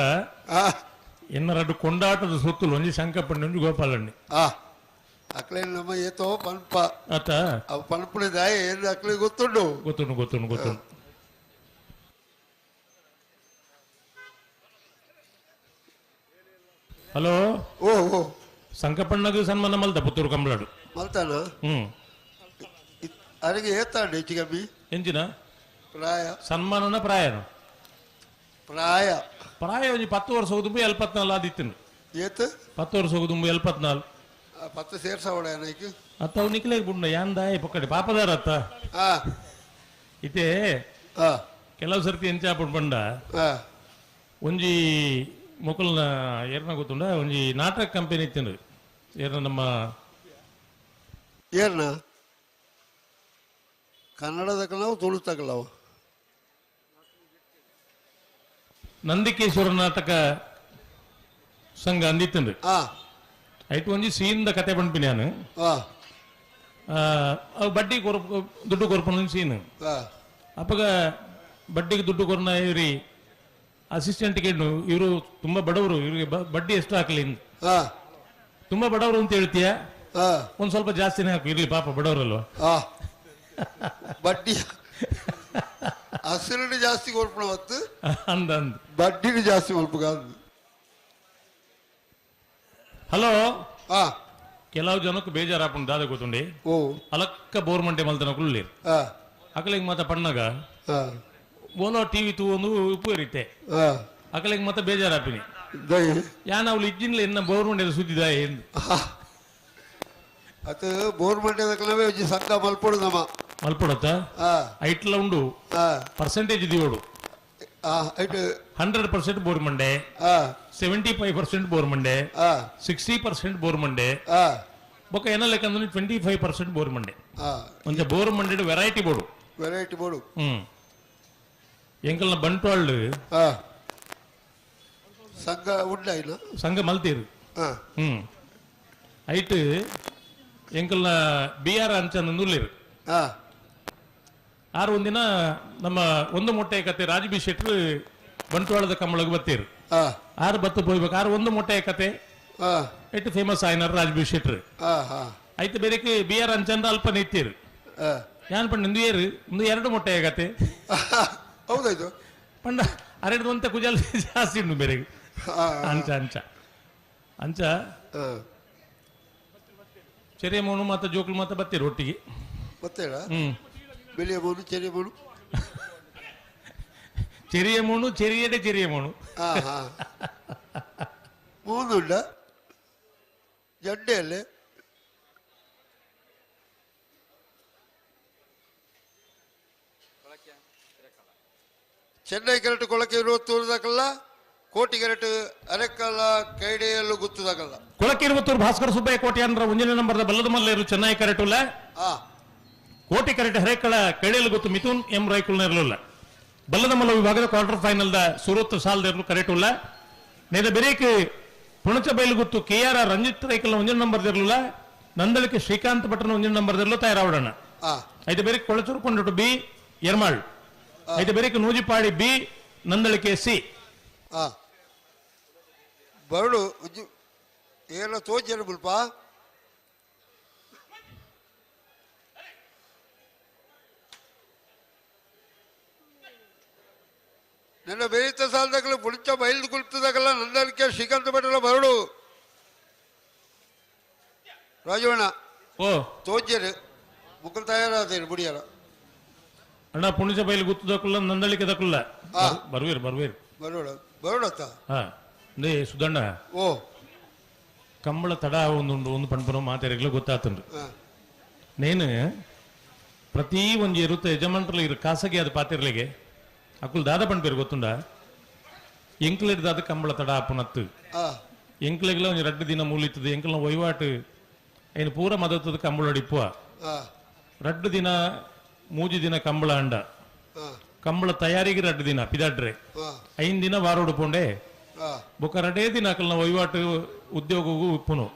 ಎನ್ನರಡ್ಡು ಕೊಂಡಾಟದ ಸೊತ್ತುಲು ಒಂಜಿ ಶಂಕಪ್ಪಣ್ಣೆ ಒಂಜಿ ಗೋಪಾಲಣ್ಣೆ ಅಕ್ಲೆ ನಮ್ಮ ಏತೋ ಪನ್ಪ ಅತ್ತ ಅವು ಪನ್ಪುನ ದಾಯ ಏನು ಅಕ್ಲೆ ಗೊತ್ತುಂಡು ಗೊತ್ತುಂಡು ಗೊತ್ತುಂಡು ಗೊತ್ತುಂಡು. ಹಲೋ ಓ ಓ ಸಂಕಪ್ಪಣ್ಣಗೂ ಸನ್ಮಾನ ಮಲ್ತ ಪುತ್ತೂರು ಕಂಬಳಡು ಮಲ್ತಾನ ಅರಿಗೆ ಏತಾಂಡು ಹೆಚ್ಚು ಕಮ್ಮಿ ಎಂಚಿನ ಪ್ರಾಯ ಸನ್ಮಾನನ ಪ್ರಾಯನ ಪ್ರಾಯ ಪ್ರಾಯ ಒಂಜಿ 10 ವರ್ಷ ಹೋಗುದುಂಬು 74 ಆದಿತ್ತು ಏತು 10 ವರ್ಷ ಹೋಗುದುಂಬು 74 10 ಸೇರ್ಸಾವಡ ಏನೈಕ್ ಅತ್ತ ಅವು ನಿಕ್ಲೇಗ್ ಬುಂಡ ಯಾನ್ ದಾಯ ಪೊಕ್ಕಡೆ ಪಾಪದಾರ ಅತ್ತ ಇತ್ತೆ ಕೆಲವು ಸರ್ತಿ ಎಂಚಾಪುಂಡು ಪಂಡ ಒಂಜಿ ಮೊಕಲ್ನ ಏರ್ನ ಗೊತ್ತುಂಡ ಒಂಜಿ ನಾಟಕ ಕಂಪೆನಿ ಇತ್ತಿನ ಏರ್ನ ನಮ್ಮ ಏರ್ನ ಕನ್ನಡದಕ್ಕಲಾವು ತುಳುತಕ್ಕಲಾವು ನಂದಿಕೇಶ್ವರ ನಾಟಕ ಸಂಘ ಅಂದಿತ್ತಂದು ಐಟು ಒಂಜಿ ಸೀನ್ದ ಕತೆ ಪನ್ಪಿನಿ ನಾನು ಅವು ಬಡ್ಡಿ ಕೊರ ದುಡ್ಡು ಕೊರ್ಪುನ ಸೀನ್ ಅಪ್ಪಗ ಬಡ್ಡಿಗೆ ದುಡ್ಡು ಕೊರ್ನ ಇವ್ರಿ ಅಸಿಸ್ಟೆಂಟ್ ಇವರು ತುಂಬಾ ಬಡವರು, ಇವರಿಗೆ ಬಡ್ಡಿ ಎಷ್ಟು ಹಾಕ್ಲಿ ತುಂಬಾ ಬಡವರು ಅಂತ ಹೇಳ್ತೀಯ, ಒಂದ್ ಸ್ವಲ್ಪ ಜಾಸ್ತಿನೇ ಹಾಕು, ಇರ್ಲಿ ಪಾಪ ಬಡವರಲ್ವಾ. ಬಡ್ಡಿ ಹಸಿರು ಜಾಸ್ತಿ ಕೊಡ್ಪಣ ಹೊತ್ತು ಅಂದ ಅಂದ್ ಬಡ್ಡಿನ ಜಾಸ್ತಿ ಕೊಡ್ಪು. ಹಲೋ, ಕೆಲವು ಜನಕ್ಕೆ ಬೇಜಾರಾಪುಂಡು ದಾದ ಗೊತ್ತುಂಡಿ. ಅಲಕ್ಕ ಬೋರ್ ಮಂಟೆ ಮಲ್ತನ ಕುಳ್ಳಿ ಅಕಲಿಗೆ ಮಾತ ಪಣ್ಣಗ ಓಲೋ ಟಿವಿ ತೂ ಒಂದು ಉಪ್ಪು ಇರುತ್ತೆ, ಅಕಲಿಗೆ ಮಾತ ಬೇಜಾರಾಪಿನಿ ಯಾನ್ ಅವಳು ಇಜ್ಜಿನ್ಲ ಎನ್ನ ಬೋರ್ ಮಂಡೆ ಸುದ್ದಿದ ಎಂದು ಅದು ಬೋರ್ ಮಂಡೆ ಒಂಜಿ ಸಂಘ ಮಲ್ಪೊಡು ನಮ ಮಲ್ಪೊಡತ್ತ ಐಟ್ಲ ಉಂಡು ಪರ್ಸೆಂಟೇಜ್ ದಿವೋಡು. 100% ಬೋರ್ ಮಂಡೆ, 75% ಬೋರ್ ಮಂಡೆ, 60% ಬೋರ್ ಮಂಡೆ, ಬೊಕ್ಕ ಏನ ಲೆಕ್ಕ ಅಂದ್ರೆ 25% ಬೋರ್ ಮಂಡೆ. ಒಂಜ ಬೋರ್ ಮಂಡೆ ವೆರೈಟಿ ಬೋರ್ಡು, ವೆರೈಟಿ ಬೋರ್ಡು. ಎಂಕಲ್ನ ಬಂಟ್ವಾಳ್ ಸಂಘ ಉಂಡ ಇಲ್ಲ ಸಂಘ ಮಲ್ತೀರು. ಐಟ್ ಎಂಕಲ್ನ ಬಿ ಆರ್ ಅಂಚನ್ ಉಲ್ಲೇರು. ಆರು ಒಂದಿನ ನಮ್ಮ ಒಂದು ಮೊಟ್ಟೆ ಕತೆ ರಾಜ್ ಬಿ ಶೆಟ್ರು ಬಂಟ್ವಾಳದ ಕಂಬಳಗ್ ಬತ್ತೀರು. ಆರು ಬತ್ತು ಪೋಯ್ಬೇಕು, ಆರು ಒಂದು ಮೊಟ್ಟೆ ಕತೆ ಇಟ್ಟು ಫೇಮಸ್ ಆಯ್ನಾರ ರಾಜ್ ಬಿ ಶೆಟ್ರು. ಐತೆ ಬೇರೆಕ್ಕೆ ಬಿ ಆರ್ ಅಂಚಂದ್ರ ಅಲ್ಪ ನಿತ್ತೀರು. ಯಾನ್ ಪಂಡ ಇಂದು ಏರು ಇಂದು ಎರಡು ಮೊಟ್ಟೆ ಕತೆ ಹೌದಾಯ್ತು ಪಂಡ ಅರೆಡು ಒಂತ ಕುಜಲ್ ಜಾಸ್ತಿ ಉಂಟು ಬೇರೆ. ಅಂಚ ಅಂಚ ಅಂಚ ಚೆರಿಯ ಮೋನು ಮಾತ ಜೋಕುಲು ಮಾತ ಬತ್ತೀರು ಒಟ್ಟಿಗೆ. ಬತ್ತೇಳ ಬಿಳಿಯ ಮೋನು ಚೆರಿಯ ಮೋನು ಚೆರಿಯ ಮೋನು ಚೆರಿಯಡೆ ಚೆರಿಯ ಮೋನು ಮೂನುಂಡ ಜಡ್ಡೆಯಲ್ಲೇ. ಚೆನ್ನೈ ಕರೆಟ್ ಕೊಳಕೆ ಇರುವತ್ತೂರು ದಾಕಲ್ಲ, ಕೋಟಿ ಕರೆಟ್ ಅರೆಕಲ್ಲ ಕೈಡೆಯಲ್ಲೂ ಗುತ್ತದಾಗಲ್ಲ. ಕೊಳಕೆ ಇರುವತ್ತೂರು ಭಾಸ್ಕರ ಸುಬ್ಬಯ್ಯ ಕೋಟಿ ಅಂದ್ರೆ ಒಂದನೇ ನಂಬರ್ದ ಬಲ್ಲದ ಮಲ್ಲೇರು ಚೆನ್ನೈ ಕರೆಟುಲ್ಲ. ಕೋಟಿ ಕರೆಟ್ ಹರೇಕಳ ಕೈಡೆಯಲ್ಲೂ ಗೊತ್ತು ಮಿಥುನ್ ಎಂ ರೈಕುಲ್ನೇರ್ಲುಲ್ಲ. ಬಲ್ಲದ ಮಲ್ಲ ವಿಭಾಗದ ಕ್ವಾರ್ಟರ್ ಫೈನಲ್ the Surat ಸಾಲ್ದೇರ್ಲು ಕರೆಟುಲ್ಲ. ನೇದ ಬೆರೇಕ್ ಪುಣಚ ಬೈಲು ಗೊತ್ತು ಕೆ ಆರ್ ರಂಜಿತ್ ರೈಕಲ್ನ ಒಂದನೇ ನಂಬರ್ ಇರಲಿಲ್ಲ, ನಂದಳಿಕೆ ಶ್ರೀಕಾಂತ್ ಭಟ್ರನ ಒಂದನೇ ನಂಬರ್ ಇರಲು ತಯಾರಾವಡೋಣ. ಐದು ಬೇರೆ ಕೊಳಚೂರು ಕೊಂಡೊಟ್ಟು ಬಿ ಎರ್ಮಾಳ್, ಐದು ಬೇರೆ ನೂಜಿಪಾಡಿ ಬಿ ನಂದಳಿಕೆ ಸಿ. ಬರಡು ಏನ ತೋಜನ ಬುಲ್ಪ ನನ್ನ ಬೇರಿತ ಸಾಲದಾಗಲ ಪುಣಚ ಬಯಲು ಕುಳಿತದಾಗಲ್ಲ ನಂದಳಿಕೆ ಶ್ರೀಕಾಂತ ಭಟ್ರನ ಬರಡು ರಾಜವಣ್ಣ ಓ ತೋಜರು ಮುಕ್ಕಲು ತಯಾರಾದೇನು ಬುಡಿಯಾರ ಅಣ್ಣ. ಪುಣಚ ಬಯಲು ಗುತ್ತದಕ್ಕಲ್ಲ ನಂದಳಿಕೆ ದಕ್ಕಲ್ಲ ಬರ್ವೀರ್ ಬರ್ವೀರ್ ಬರೋಡ ಬರೋಡತ್ತ. ಹಾ ಅಂದೇ ಸುಧಣ್ಣ ಓ ಕಂಬಳ ತಡ ಒಂದುಂಡು ಒಂದು ಪಣ್ಪುನ ಮಾತಾಡಿಗ್ಲೂ ಗೊತ್ತಾತಂಡು. ನೇನು ಪ್ರತಿ ಒಂಜಿ ಇರುತ್ತೆ ಯಜಮಾನ್ರಲ್ಲಿ ಇರು ಖಾಸಗಿ ಅದು ಪಾತಿರ್ಲಿಗೆ ಅಕುಲ್ ದಾದ ಪಣ್ಪೇರು ಗೊತ್ತುಂಡ ಎಂಕ್ಲೆಡ್ದಾದ ಕಂಬಳ ತಡ ಅಪ್ಪನತ್ತು ಎಂಕ್ಲೆಗ್ಲ ಒಂಜಿ ರಡ್ಡು ದಿನ ಮೂಲಿತ್ತದ ಎಂಕ್ಲ ವಹಿವಾಟು ಏನು ಪೂರ ಮದತ್ತದ ಕಂಬಳ ಅಡಿಪ್ಪುವ ರಡ್ಡು ದಿನ ಮೂಜಿ ದಿನ ಕಂಬಳ ಅಂಡ ಕಂಬಳ ತಯಾರಿಗೆ ರಡ್ಡು ದಿನ ಪಿದಾಡ್ರೆ ಐದು ದಿನ ವಾರೋಡು ಪೋಂಡೆ ಬೊಕ್ಕ ರಡೇ ದಿನ ಅಕಲ್ನ ವಹಿವಾಟು ಉದ್ಯೋಗಗೂ ಉಪ್ಪುನು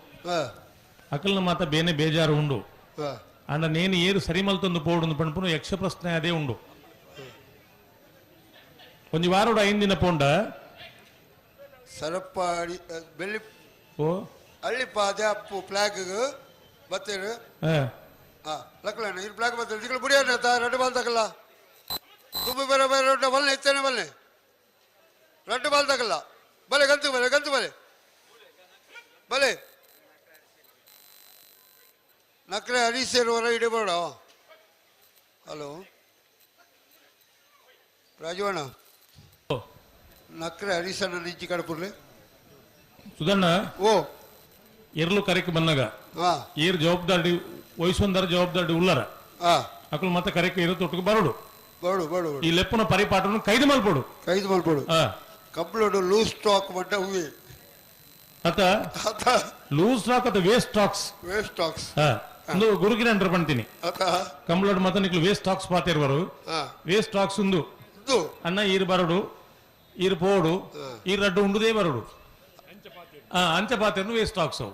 ಅಕಲ್ನ ಮಾತ ಬೇನೆ ಬೇಜಾರು ಉಂಡು. ಅಂಡ ನೇನು ಏರು ಸರಿ ಮಲ್ತೊಂದು ಪೋಡು ಪಣ್ಪುನು ಯಕ್ಷ ಪ್ರಶ್ನೆ ಅದೇ ಉಂಡು. ಒಂಜಿ ವಾರೋಡು ಐದು ದಿನ ಪೋಂಡ ಸರಪಾಡಿ ಬೆಳ್ಳಿ ಓ ಅಳ್ಳಿಪಾದೆ ಅಪ್ಪು ಫ್ಲಾಗ್ ಬತ್ತೇರು ಲಕ್ಕಲಣ್ಣ ಇರು ಫ್ಲಾಗ್ ಬತ್ತೇರು ದಿಕ್ಕಲು ಬುಡಿಯಾರ ರಡ್ಡು ಬಾಲ್ ತಗಲ್ಲ ತುಂಬ ಬೇರೆ ಬೇರೆ ರೊಡ್ಡ ಬಲ್ಲೆ ಇತ್ತೇನೆ ಬಲ್ಲೆ ರಡ್ಡು ಬಾಲ್ ತಗಲ್ಲ ಬಲೆ ಗಂತು ಬಲೆ ಗಂತು ಬಲೆ ಬಲೆ ನಕ್ರೆ ಹರೀಶೇರುವರ ಇಡಬೇಡ. ಹಲೋ ರಾಜವಣ್ಣ ನಕ್ರೆ ಹರೀಶಣ್ಣ ನಿಂಚಿ ಕಡಪುರ್ಲಿ ಸುಧಣ್ಣ ಓ ಎರ್ಲು ಕರೆಕ್ ಬಂದಾಗ ಏರ್ ಜವಾಬ್ದಾರಿ ವಹಿಸೊಂದರ ಜವಾಬ್ದಾರಿ ಉಳ್ಳಾರ ಅಕುಲು ಮತ್ತೆ ಕರೆಕ್ ಇರೋ ತೊಟ್ಟಿಗೆ ಬರೋಡು ಬರೋಡು ಬರೋಡು ಈ ಲೆಪ್ಪನ ಪರಿಪಾಠವನ್ನು ಕೈದು ಮಲ್ಪೋಡು ಕೈದು ಮಲ್ಪೋಡು. ಕಂಪ್ಲೋಡು ಲೂಸ್ ಸ್ಟಾಕ್ ಮಂಟ ಹೂವೆ ಅತ ಲೂಸ್ ಸ್ಟಾಕ್ ಅತ ವೇಸ್ಟ್ ಸ್ಟಾಕ್ಸ್ ವೇಸ್ಟ್ ಸ್ಟಾಕ್ಸ್ ಒಂದು ಗುರುಗಿನ ಅಂಟರ್ ಪಣ್ತೀನಿ ಕಂಪ್ಲೋಡ್ ಮತ್ತೆ ನಿಕ್ಲು ವೇಸ್ಟ್ ಸ್ಟಾಕ್ಸ್ ಪಾತಿರುವರು ವೇಸ್ಟ್ ಸ್ಟಾಕ್ಸ್ ಉಂದು ಅಣ್ಣ ಈರು ಬರೋಡು ಈರು ಪೋಡು ಈರು ರಡ್ಡು ಉಂಡುದೇ ಬರೋಡು ಅಂಚ ಪಾತಿರ್ನು ವೇಸ್ಟ್ ಸ್ಟಾಕ್ಸ್ ಅವು.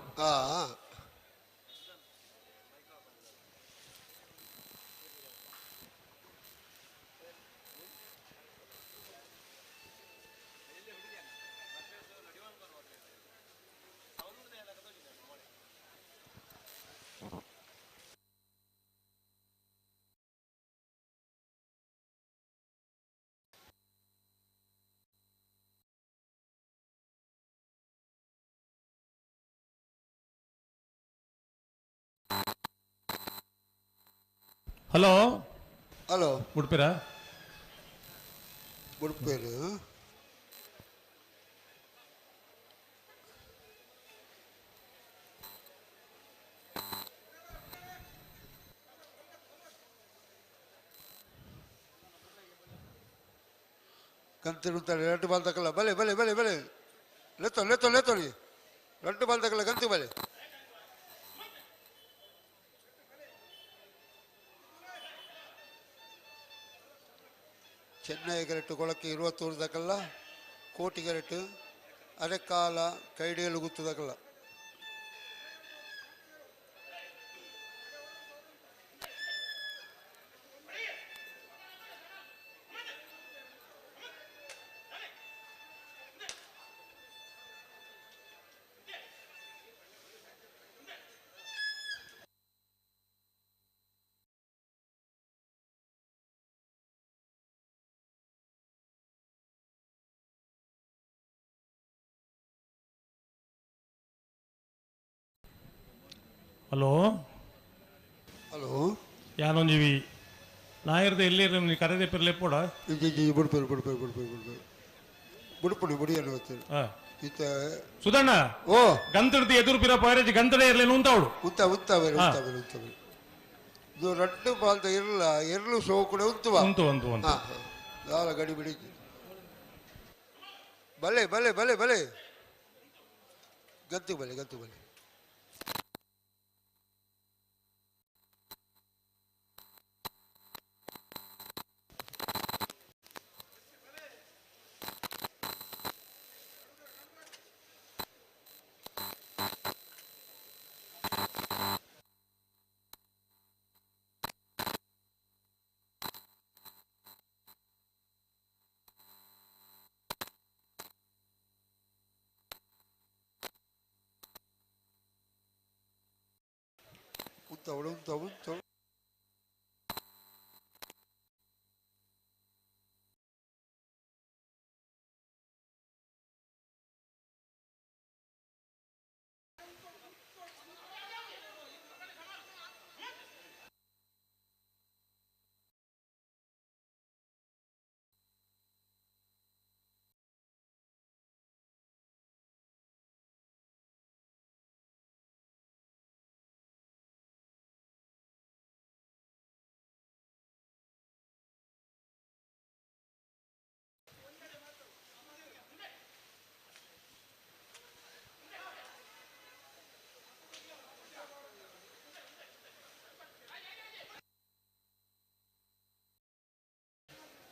ಹಲೋ ಹಲೋ ಉಡುಪಿರಾ ಉಡುಪಿರು ಕಂತಿರುತ್ತಾರೆ ಎರಡು ಬಾಲ್ ತಕಲ್ಲ ಬಲೆ ಬಲೆ ಬಲೆ ಬಲೆ ಲೆತ್ತೋ ಲೆತ್ತೋ ಲೆತ್ತೋಳಿ ಎರಡು ಬಾಲ್ ತಕಲ್ಲ ಕಂತು ಬಲೆ ಚೆನ್ನೈ ಕರೆಕ್ಟ್ ಕೊಳಕ್ಕೆ ಇರುವತ್ತೂರು ದಕಲ್ಲ ಕೋಟಿ ಕರೆಕ್ಟ್ ಅರೆಕಾಲ ಕೈಡಿಯಲು ಗುತ್ತದಕಲ್ಲ ಹಲೋ ಹಲೋ ಯಾನೊಂಜಿವಿ ನಾಯಿರ್ದ ಎಲ್ಲಿ ಕರೆದೆ ಪಿರ್ಲೆ ಪೋಡ ಜಿ ಜಿ ಬುಡ್ಪೇರು ಬುಡ್ಪೇರು ಬುಡ್ಪೇರು ಬುಡ್ಪೇರು ಬುಡ್ಪುಡಿ ಬುಡಿಯನ್ನು ಬರ್ತೀರಿ ಈತ ಸುಧಣ್ಣ ಓ ಗಂತಡ್ದು ಎದುರು ಪಿರ ಪೈರೇಜ್ ಗಂತಡೆ ಇರಲಿ ಉಂತಾವಳು ಉಂತ ಉಂತ ಬೇರೆ ಉಂತ ಬೇರೆ ಉಂತ ಬೇರೆ ಇದು ರಡ್ಡು ಬಾಲ್ದ ಇರಲ್ಲ ಎರಲು ಶೋ ಕೂಡ ಉಂತುವ ಉಂತು ಉಂತು ಉಂತು ದಾಲ ಗಡಿ ಬಿಡಿ ಬಲೆ ಬಲೆ ಬಲೆ ಬಲೆ ಗಂತು ಬಲೆ ಗಂತು ಬಲೆ ಉಂತವಳು ಉಂತ ಉಂತ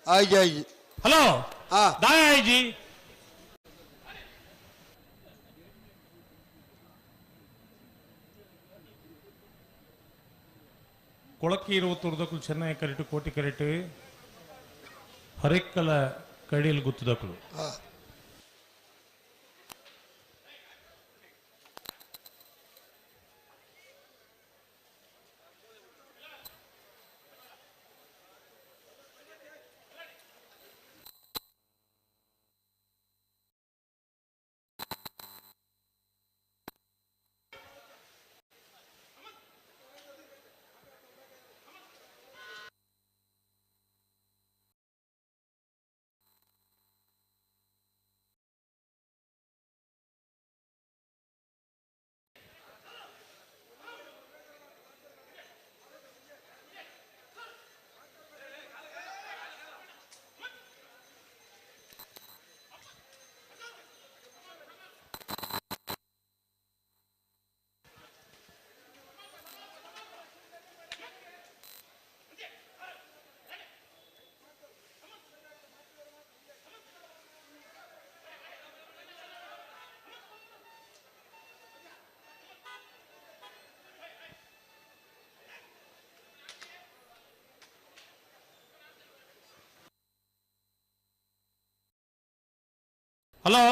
ಆಯ್ಜಿ ಆಯ್ಜಿ ಹಲೋ ದಾಯ ಆಯ್ಜಿ ಕೊಳಕ್ಕೆ ಇರುವತ್ತೂರ್ದಕ್ಕಲು ಚೆನ್ನೈ ಕರೆಕ್ಟ್ ಕೋಟಿ ಕರೆಕ್ಟ್ ಹರೇಕಲ ಕಡಿಯಲ್ಲಿ ಗುತ್ತದಕ್ಕಲು ಹಲೋ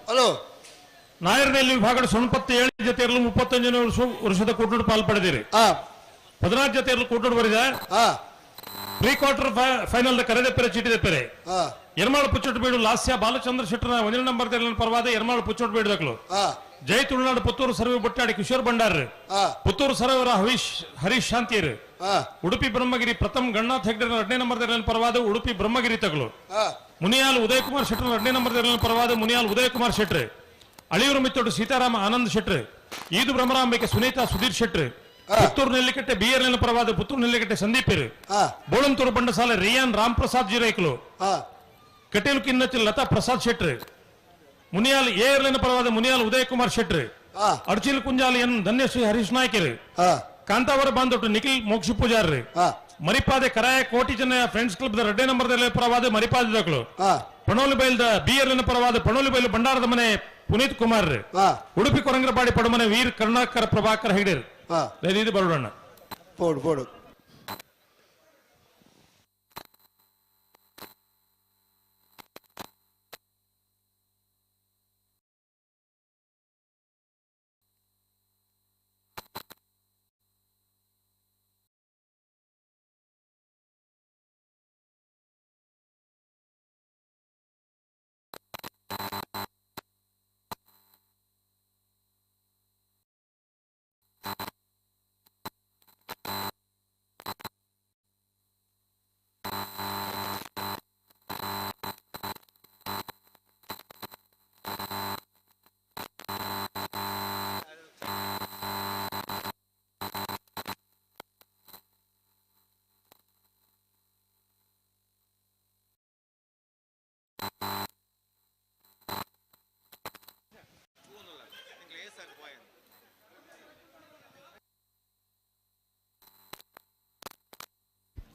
ಹಲೋ ನಾಯರ್ನಲ್ಲಿ ವಿಭಾಗದ ಸೊಣಪತ್ತು 7 ಜೊತೆ ಇರಲು 35 ವರ್ಷದ ಕೂಟೋಡು ಪಾಲ್ ಪಡೆದಿರಿ. 14 ಜೊತೆ ಇರಲು ಕೂಟೋಡು ಬರಿದ ಪ್ರೀ ಕ್ವಾರ್ಟರ್ ಫೈನಲ್ ಕರೆದೆ ಪೆರೆ ಚೀಟಿದೆ ಪೆರೆ ಎರ್ಮಾಳು ಪುಚ್ಚೋಟು ಬೀಡು ಲಾಸ್ಯ ಬಾಲಚಂದ್ರ ಶೆಟ್ಟರ 1 ನಂಬರ್ ಪರವಾದ ಎರ್ಮಾಳು ಪುಚ್ಚೋಟು ಬೀಡದಕ್ಲು ಜೈ ತುಳುನಾಡು ಪುತ್ತೂರು ಸರ್ವೆ ಬೊಟ್ಟಾಡಿ ಕಿಶೋರ್ ಭಂಡಾರ್ ಪುತ್ತೂರು ಸರೋವರ ಹರೀಶ್ ಶಾಂತಿಯರು ಉಡುಪಿ ಬ್ರಹ್ಮಗಿರಿ ಪ್ರಥಮ್ ಗಣನಾಥ್ ಹೆಗ್ಡೆ ಎರಡನೇ ನಂಬರ್ ಪರವಾದ ಉಡುಪಿ ಬ್ರಹ್ಮಗಿರಿ ತಗಲು. ಮುನಿಯಾಲ್ ಉದಯಕುಮಾರ್ ಶೆಟ್ಟರ್ ಎರಡನೇ ನಂಬರ್ ಪರವಾದ ಮುನಿಯಾಲ್ ಉದಯಕುಮಾರ್ ಶೆಟ್ರು. ಅಳಿಯೂರು ಮಿತ್ತೋಡು ಸೀತಾರಾಮ ಆನಂದ್ ಶೆಟ್ರು. ಈದು ಬ್ರಹ್ಮರಾಂಬಿಕೆ ಸುನೀತಾ ಸುಧೀರ್ ಶೆಟ್ರು. ಪುತ್ತೂರು ನೆಲ್ಲಿಕಟ್ಟೆ ಬಿ ಎರ್ ಪರವಾದ ಪುತ್ತೂರು ನೆಲ್ಲಿಕಟ್ಟೆ ಸಂದೀಪರು. ಬೋಳಂತೂರು ಬಂಡಸಾಲೆ ರಿಯಾನ್ ರಾಮ್ ಪ್ರಸಾದ್ ಜಿರೈಕ್ಲು. ಕಟೀಲು ಕಿನ್ನಚ್ಚಿ ಲತಾ ಪ್ರಸಾದ್ ಶೆಟ್ರು. ಮುನಿಯಾಲ್ ಎ ಎರ್ಲಿನ ಪರವಾದ ಮುನಿಯಾಲ್ ಉದಯಕುಮಾರ್ ಶೆಟ್ರು. ಅರ್ಚಿಲ್ ಕುಂಜಾಲ್ ಎನ್ ಧನ್ಯಶ್ರೀ ಹರೀಶ್ ನಾಯ್ಕರು. ಕಾಂತಾವರ ಬಾಂದೊಟ್ಟು ನಿಖಿಲ್ ಮೋಕ್ಷ ಪೂಜಾರ್ರಿ. ಮರಿಪಾದೆ ಕರಾಯ ಕೋಟಿ ಜನ ಫ್ರೆಂಡ್ಸ್ ಕ್ಲಬ್ ಎರಡನೇ ನಂಬರ್ ಪರವಾದ ಮರಿಪಾದೆ ದಾಖಲು. ಪಣೋಲಿ ಬೈಲ್ದ ಬಿ ಎರ್ಲಿನ ಪರವಾದ ಪಣೋಲಿ ಬೈಲು ಭಂಡಾರದ ಮನೆ ಪುನೀತ್ ಕುಮಾರ್. ಉಡುಪಿ ಕೊರಂಗರಪಾಡಿ ಪಡಮನೆ ವೀರ್ ಕರುಣಾಕರ ಪ್ರಭಾಕರ್ ಹೆಗಡೆ. ಬರೋಣ ಪೋಡು ಪೋಡು.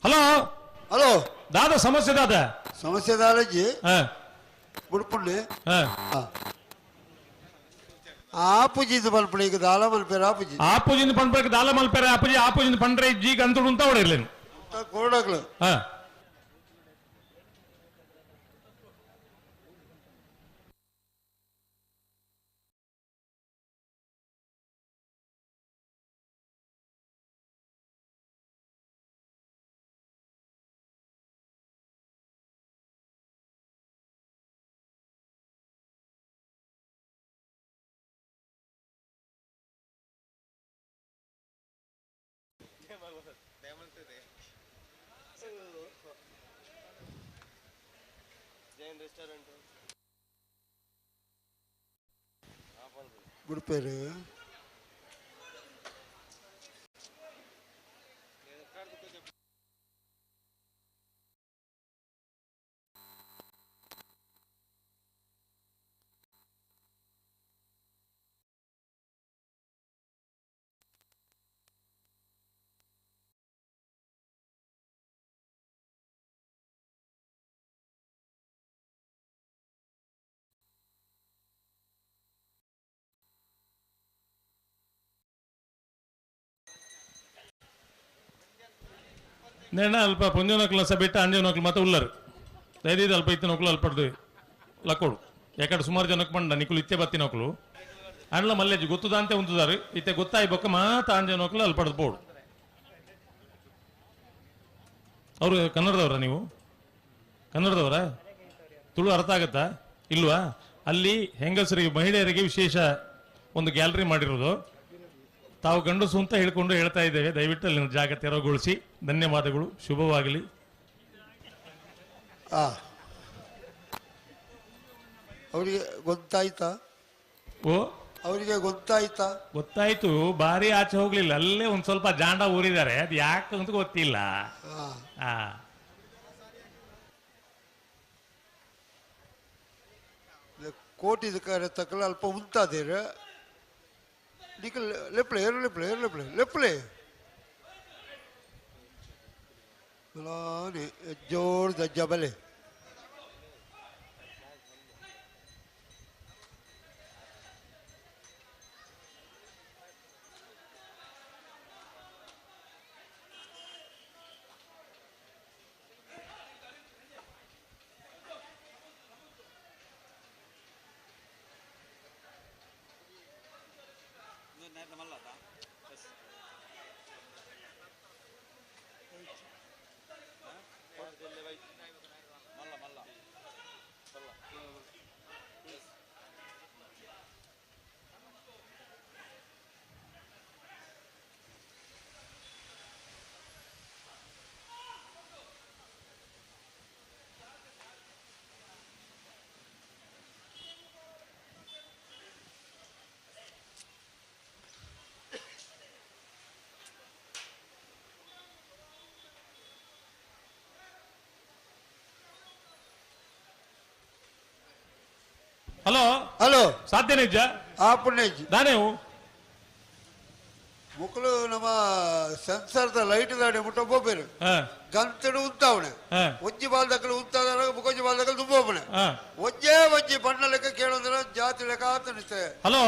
ಹಲೋ ಹಲೋ ದಾದ ಸಮಸ್ಯೆ ದಾದ ಸಮಸ್ಯೆ ದಾಲಜಿ ಬುಡ್ಪುಂಡಿ ಆಪುಜಿದ ಮಲ್ಪಡೆ ಈಗ ದಾಲ ಮಲ್ಪೇರ ಆಪುಜಿ ಆಪುಜಿನ ಪಂಡ್ರೆ ದಾಲ ಮಲ್ಪೇರ ಆಪುಜಿ ಆಪುಜಿನ ಪಂಡ್ರೆ ಜೀಗ ಅಂತುಡು ಅಂತ ಹೊಡಿರ್ಲೇನು ಕೋಡಗ್ಲು. ಗುಡ್ಪೇರು ನೇಣ ಅಲ್ಪ ಪೊಂಜೋನಕ್ಲ ಸಬಿಟ್ಟ ಅಂಜೋನಕ್ಲು ಮತ್ತೆ ಉಲ್ಲರು ದಯದೀದು ಅಲ್ಪ ಇತ್ತಿನೋಕ್ಲು ಅಲ್ಪಡ್ದು ಲಕ್ಕೋಡು ಯಾಕಡೆ ಸುಮಾರು ಜನಕ್ಕೆ ಬಂಡ ನಿಕುಲು ಇತ್ತೆ ಬತ್ತಿನೋಕ್ಲು ಅಂಡ್ಲ ಮಲ್ಲೇಜ್ ಗೊತ್ತುದಂತೆ ಉಂತುದಾರು ಇತ್ತೆ ಗೊತ್ತಾಯಿ ಬೊಕ್ಕ ಮಾತ ಅಂಜನೋಕ್ಲು ಅಲ್ಪಡ್ದು ಬೋಡು. ಅವರು ಕನ್ನಡದವರ? ನೀವು ಕನ್ನಡದವರ? ತುಳು ಅರ್ಥ ಆಗತ್ತಾ ಇಲ್ವಾ? ಅಲ್ಲಿ ಹೆಂಗಸರಿಗೆ ಮಹಿಳೆಯರಿಗೆ ವಿಶೇಷ ಒಂದು ಗ್ಯಾಲರಿ ಮಾಡಿರೋದು. ತಾವು ಗಂಡಸು ಅಂತ ಹೇಳ್ಕೊಂಡು ಹೇಳ್ತಾ ಇದ್ದೇವೆ, ದಯವಿಟ್ಟು ಅಲ್ಲಿನ ಜಾಗ ತೆರವುಗೊಳಿಸಿ. ಧನ್ಯವಾದಗಳು, ಶುಭವಾಗಲಿ. ಅವರಿಗೆ ಗೊತ್ತಾಯ್ತಾ? ಓ ಅವರಿಗೆ ಗೊತ್ತಾಯ್ತಾ? ಗೊತ್ತಾಯ್ತು, ಭಾರಿ ಆಚೆ ಹೋಗ್ಲಿಲ್ಲ, ಅಲ್ಲೇ ಒಂದ್ ಸ್ವಲ್ಪ ಜಾಂಡ ಊರಿದ್ದಾರೆ, ಅದು ಯಾಕೆ ಅಂತ ಗೊತ್ತಿಲ್ಲ. ಕೋಟಿ ತಕ್ಕಲ ಅಲ್ಪ ಉಂತಾದೇರ ನಿಖಲ್ ಲೆಪ್ಲೆ ಏರು ಲೆಪ್ಲೆ ಏರು ಲೆಪ್ಲೆ ಲೆಪ್ಲೆ ಜೋರ್ ದಜ್ಜ ಬಲೆ. ಹಲೋ ಹಲೋ ಸಾಧ್ಯನೇ ಇಜ್ಜ ಆಪುಣ ಇಜ್ಜಿ ದಾನೇವು ಮುಕ್ಕಲು ನಮ್ಮ ಸೆನ್ಸರ್ದ ಲೈಟ್ ದಾಡಿ ಮುಟ್ಟ ಬೋಬೇರು ಗಂತಡು ಉಂತಾವಣೆ ಒಂಜಿ ಬಾಲ್ದಕ್ಕಲು ಉಂತಾದ ಮುಕೊಂಜಿ ಬಾಲ್ದಕ್ಕಲು ತುಂಬೋಪಣೆ ಒಂಜೇ ಒಂಜಿ ಬಣ್ಣ ಲೆಕ್ಕ ಕೇಳೋದ್ರ ಜಾತಿ ಲೆಕ್ಕ ಆತನಿತ್ತೆ. ಹಲೋ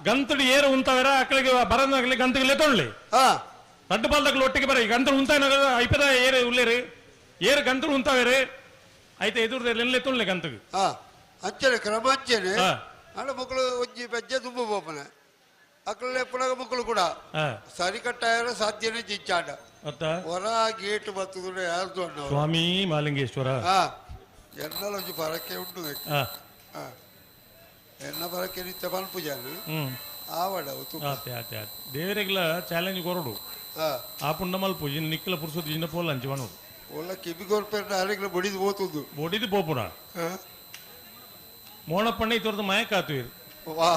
ಗಂತಡು ಏರು ಉಂತಾವೇರ ಅಕ್ಕಳಿಗೆ ಬರನಾಗಲಿ ಗಂತಗೆ ಲೆತ್ತೊಳ್ಳಿ ರಡ್ಡು ಬಾಲ್ದಕ್ಕಲು ಒಟ್ಟಿಗೆ ಬರ ಗಂತಡು ಉಂತಾವ ಐಪದ ಏರು ಉಲ್ಲೇರಿ ಏರು ಗಂತಡು ಉಂತಾವೇರಿ ಐತೆ ಎದುರು ಲೆತ್ತೊಳ್ಳಿ ಗಂತಗೆ ಅಂಚನೆ ಕ್ರಮ ಅಂಚನೆ ಅಣ್ಣ ಮಕ್ಕಳು ಒಂಜಿ ಪೆಜ್ಜೆ ತುಂಬ ಬೋಪನೆ ಅಕ್ಕಳೆ ಪುನಗ ಮಕ್ಕಳು ಕೂಡ ಸರಿ ಕಟ್ಟಾಯರ ಸಾಧ್ಯನೇ ಜಿಂಚಾಂಡ ಹೊರ ಗೇಟ್ ಬರ್ತದೆ ಯಾರ್ದು ಅಣ್ಣ ಸ್ವಾಮಿ ಮಾಲಿಂಗೇಶ್ವರ ಎನ್ನಲ ಒಂಜಿ ಪರಕ್ಕೆ ಉಂಟು ಎನ್ನ ಪರಕ್ಕೆ ನಿತ್ಯ ಪನ್ಪುಜಾನ ಆವಡ ದೇವರಿಗೆಲ್ಲ ಚಾಲೆಂಜ್ ಕೊರಡು ಆ ಪುಂಡ ಮಲ್ಪು ಇನ್ನು ನಿಕ್ಕಲ ಪುರುಸೊತ್ತು ಇನ್ನ ಪೋಲ ಅಂಚಿ ಮನೋಡು ಒಳ್ಳೆ ಕಿಬಿಗೋರ್ಪೇರ್ನ ಅರೆಗ್ಲ ಬಡಿದು ಹೋತುದು ಬೊಡಿದು ಪೋಪುನ ಮೋಣಪ್ಪಣ್ಣ ಇತೊರ್ದು ಮಯಕಾತು ಇದು ವಾ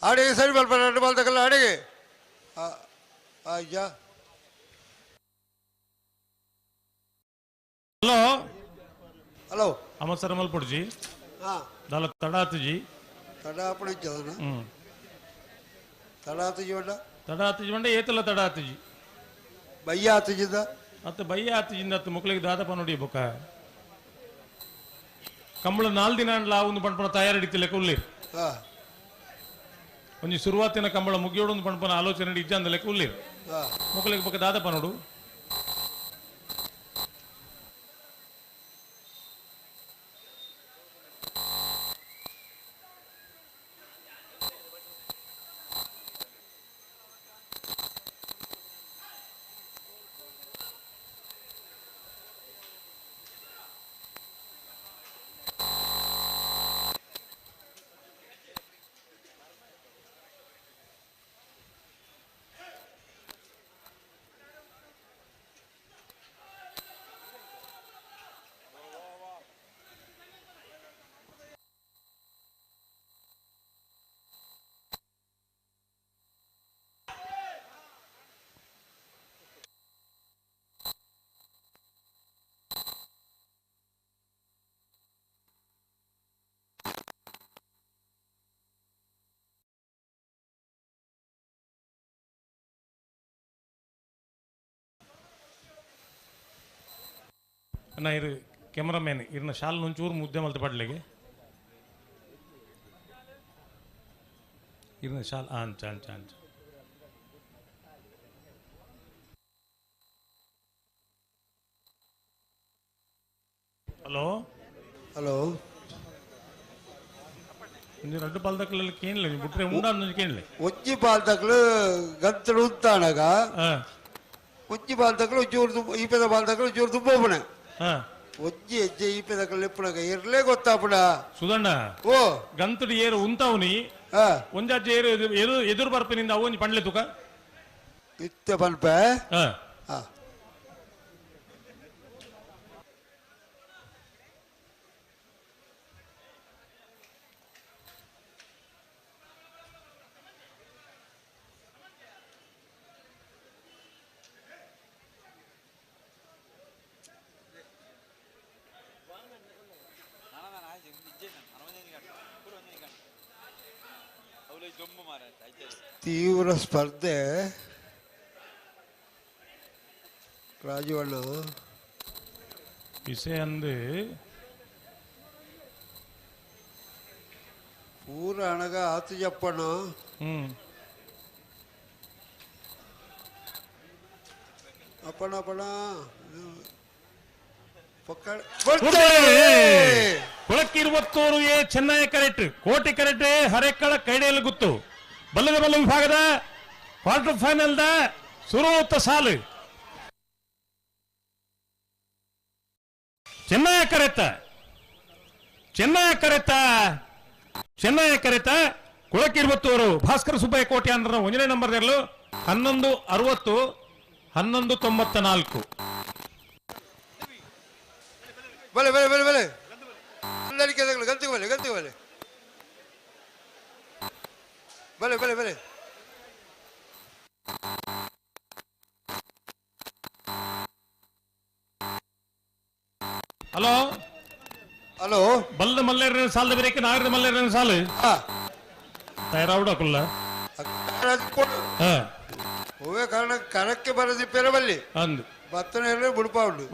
ಅಡಿಗೆ ಸರಿ ಬಲ್ಪ ಎರಡು ಬಾಲ್ದಕ್ಕಲ್ಲ ಅಡಿಗೆ ಅಯ್ಯ ಹಲೋ ಹಲೋ ಅಮ್ಮ ಸರ್ ಮಲ್ಪುಡ್ಜಿ ದಾಲ ತಡ ಆತುಜಿ ತಡ ಆಪಣ ತಡ ಆತುಜಿ ಬಂಡ ತಡ ಆತುಜಿ ಬಂಡ ಏತಲ್ಲ ತಡ ಆತುಜಿ ಬಯ್ಯ ಆತುಜಿಂದ ಅತ್ತ ಬಯ್ಯ ಆತುಜಿಂದ ಅತ್ತ ಮಕ್ಕಳಿಗೆ ದಾದಪ್ಪ ನೋಡಿ ಬೊಕ್ಕ ಕಂಬಳ ನಾಲ್ ದಿನ ಅಂಡ್ಲ ಒಂದು ಪಣ್ಪಣ ತಯಾರಿಡಿತಿಲ್ಲ ಉಲ್ಲಿ ಒಂಜಿ ಶುರುವಾತಿನ ಕಂಬಳ ಮುಗಿಯೋಡು ಒಂದು ಪಣ್ಪನ ಆಲೋಚನೆ ಇಜ್ಜ ಅಂದ ಲೆಕ್ಕ ಉಲ್ಲಿ ಮಕ್ಕಳಿಗೆ ಬೊಕ್ಕ ದಾದಪ್ಪ ನೋಡು ಅಣ್ಣ ಇರು ಕ್ಯಾಮ್ರಾಮ್ಯಾನ್ ಇರ್ನ ಶಾಲ್ ಒಂಚೂರು ಮುದ್ದೆ ಮಲ್ತ ಪಡ್ಲಿಗೆ ಇರ್ನ ಶಾಲ್ ಅಂಚ ಅಂಚ ಅಂಚ ಹಲೋ ಹಲೋ ಒಂಜಿ ರಡ್ಡು ಪಾಲ್ದಕ್ಲೆಲ್ಲ ಕೇಳಲಿ ಬಿಟ್ರೆ ಉಂಡ ಕೇಳಲಿ ಒಂಜಿ ಪಾಲ್ದಕ್ಲು ಗಂತಡು ಉಂತಾಣಗ ಒಂಜಿ ಪಾಲ್ದಕ್ಲು ಜೋರು ಈಪೆದ ಪಾಲ್ದಕ್ಲು ಜೋರು ತುಂಬೋಪಣೆ ಒಂಜಿ ಹೆಜ್ಜೆ ಈಪೆದಕ್ಲು ಲೆಪ್ಪುನಗ ಇರ್ಲೇ ಗೊತ್ತಾಪುಣ ಸುಧಣ್ಣ ಓ ಗಂತಡು ಏರು ಉಂತಾವ್ನಿ ಒಂಜಾಜಿ ಏರು ಎದುರು ಎದುರು ಬರ್ಪಿನಿಂದ ಅವು ಒಂಜಿ ಪಂಡ್ಲೆ ತುಕ ಇತ್ತೆ ಪನ್ಪೆ ತೀವ್ರ ಸ್ಪರ್ಧೆ ರಾಜವಣ್ಣ ವಿಷಯ ಅಂದು ಪೂರ ಅಣಗ ಆತು ಜಪ್ಪಣ್ಣ. ಅಪ್ಪಣ ಅಪ್ಪಣ ಕೊಳಕ್ಕಿರುವತ್ತೂರು ಎ ಚೆನ್ನೈ ಕರೆಕ್ಟ್ ಕೋಟಿ ಕರೆಕ್ಟ್ ಹರೇಕಳ ಕೈಡೆಯಲ್ಲಿ ಗುತ್ತು ಬಲ್ಲದ ಬಲ್ಲ ವಿಭಾಗದ ಕ್ವಾರ್ಟರ್ ಫೈನಲ್ the ಸುರುತ್ತ ಸಾಲು ಚೆನ್ನೈ ಕರೆತ ಚೆನ್ನೈ ಕರೆತ ಚೆನ್ನೈ ಕರೆತ ಕೊಳಕ್ಕಿರುವತ್ತೂರು ಭಾಸ್ಕರ ಸುಬ್ಬಯ್ಯ ಕೋಟಿ ಅಂದ್ರೆ ಒಂದನೇ ನಂಬರ್ ಇರಲು 11:60 11:94. ಬಲೆ ಬಲೆ ಬಲೆ ಬಲೆ ಗಂತಿಗೆ ಬಲೆ ಗಂತಿಗೆ ಬಲೆ ಬಲೆ ಬಲೆ ಬಲೆ. ಹಲೋ ಹಲೋ ಬಲ್ದ ಮಲ್ಲೇರ ಸಾಲದ ಬೇರೆ ನಾಗರದ ಮಲ್ಲೇರ ಸಾಲು ತಯಾರಾವಡಕುಲ್ಲ ಹೂವೇ ಕಾರಣ ಕರಕ್ಕೆ ಬರದಿ ಪೆರಬಲ್ಲಿ ಅಂದು ಬತ್ತನೆ ಬುಡುಪ ಉಂಡು.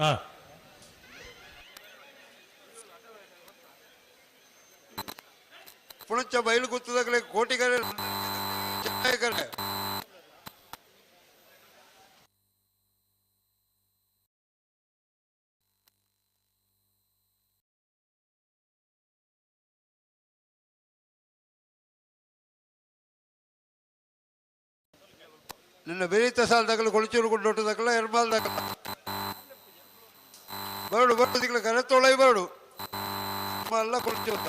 ಪುಣಚ ಬಯಲು ಗುತ್ತದಾಗಲೇ ಕೋಟಿಗರೆ ಕರೆ ನಿನ್ನ ಬೆರೀತ ಸಾಲ ದಾಖಲೆ ಕೊಳಚೂರು ಕೊಂಡೊಟ್ಟು ದಾಖಲೆ ಎರ್ಮಾಲ್ ದಾಖಲೆ ಬರಡು ಬರಡು ದಿಕ್ಕಲ ಕರೆ ತೊಳೈ ಬರಡು ಎಲ್ಲ ಕೊಳಚೂರ್ದ.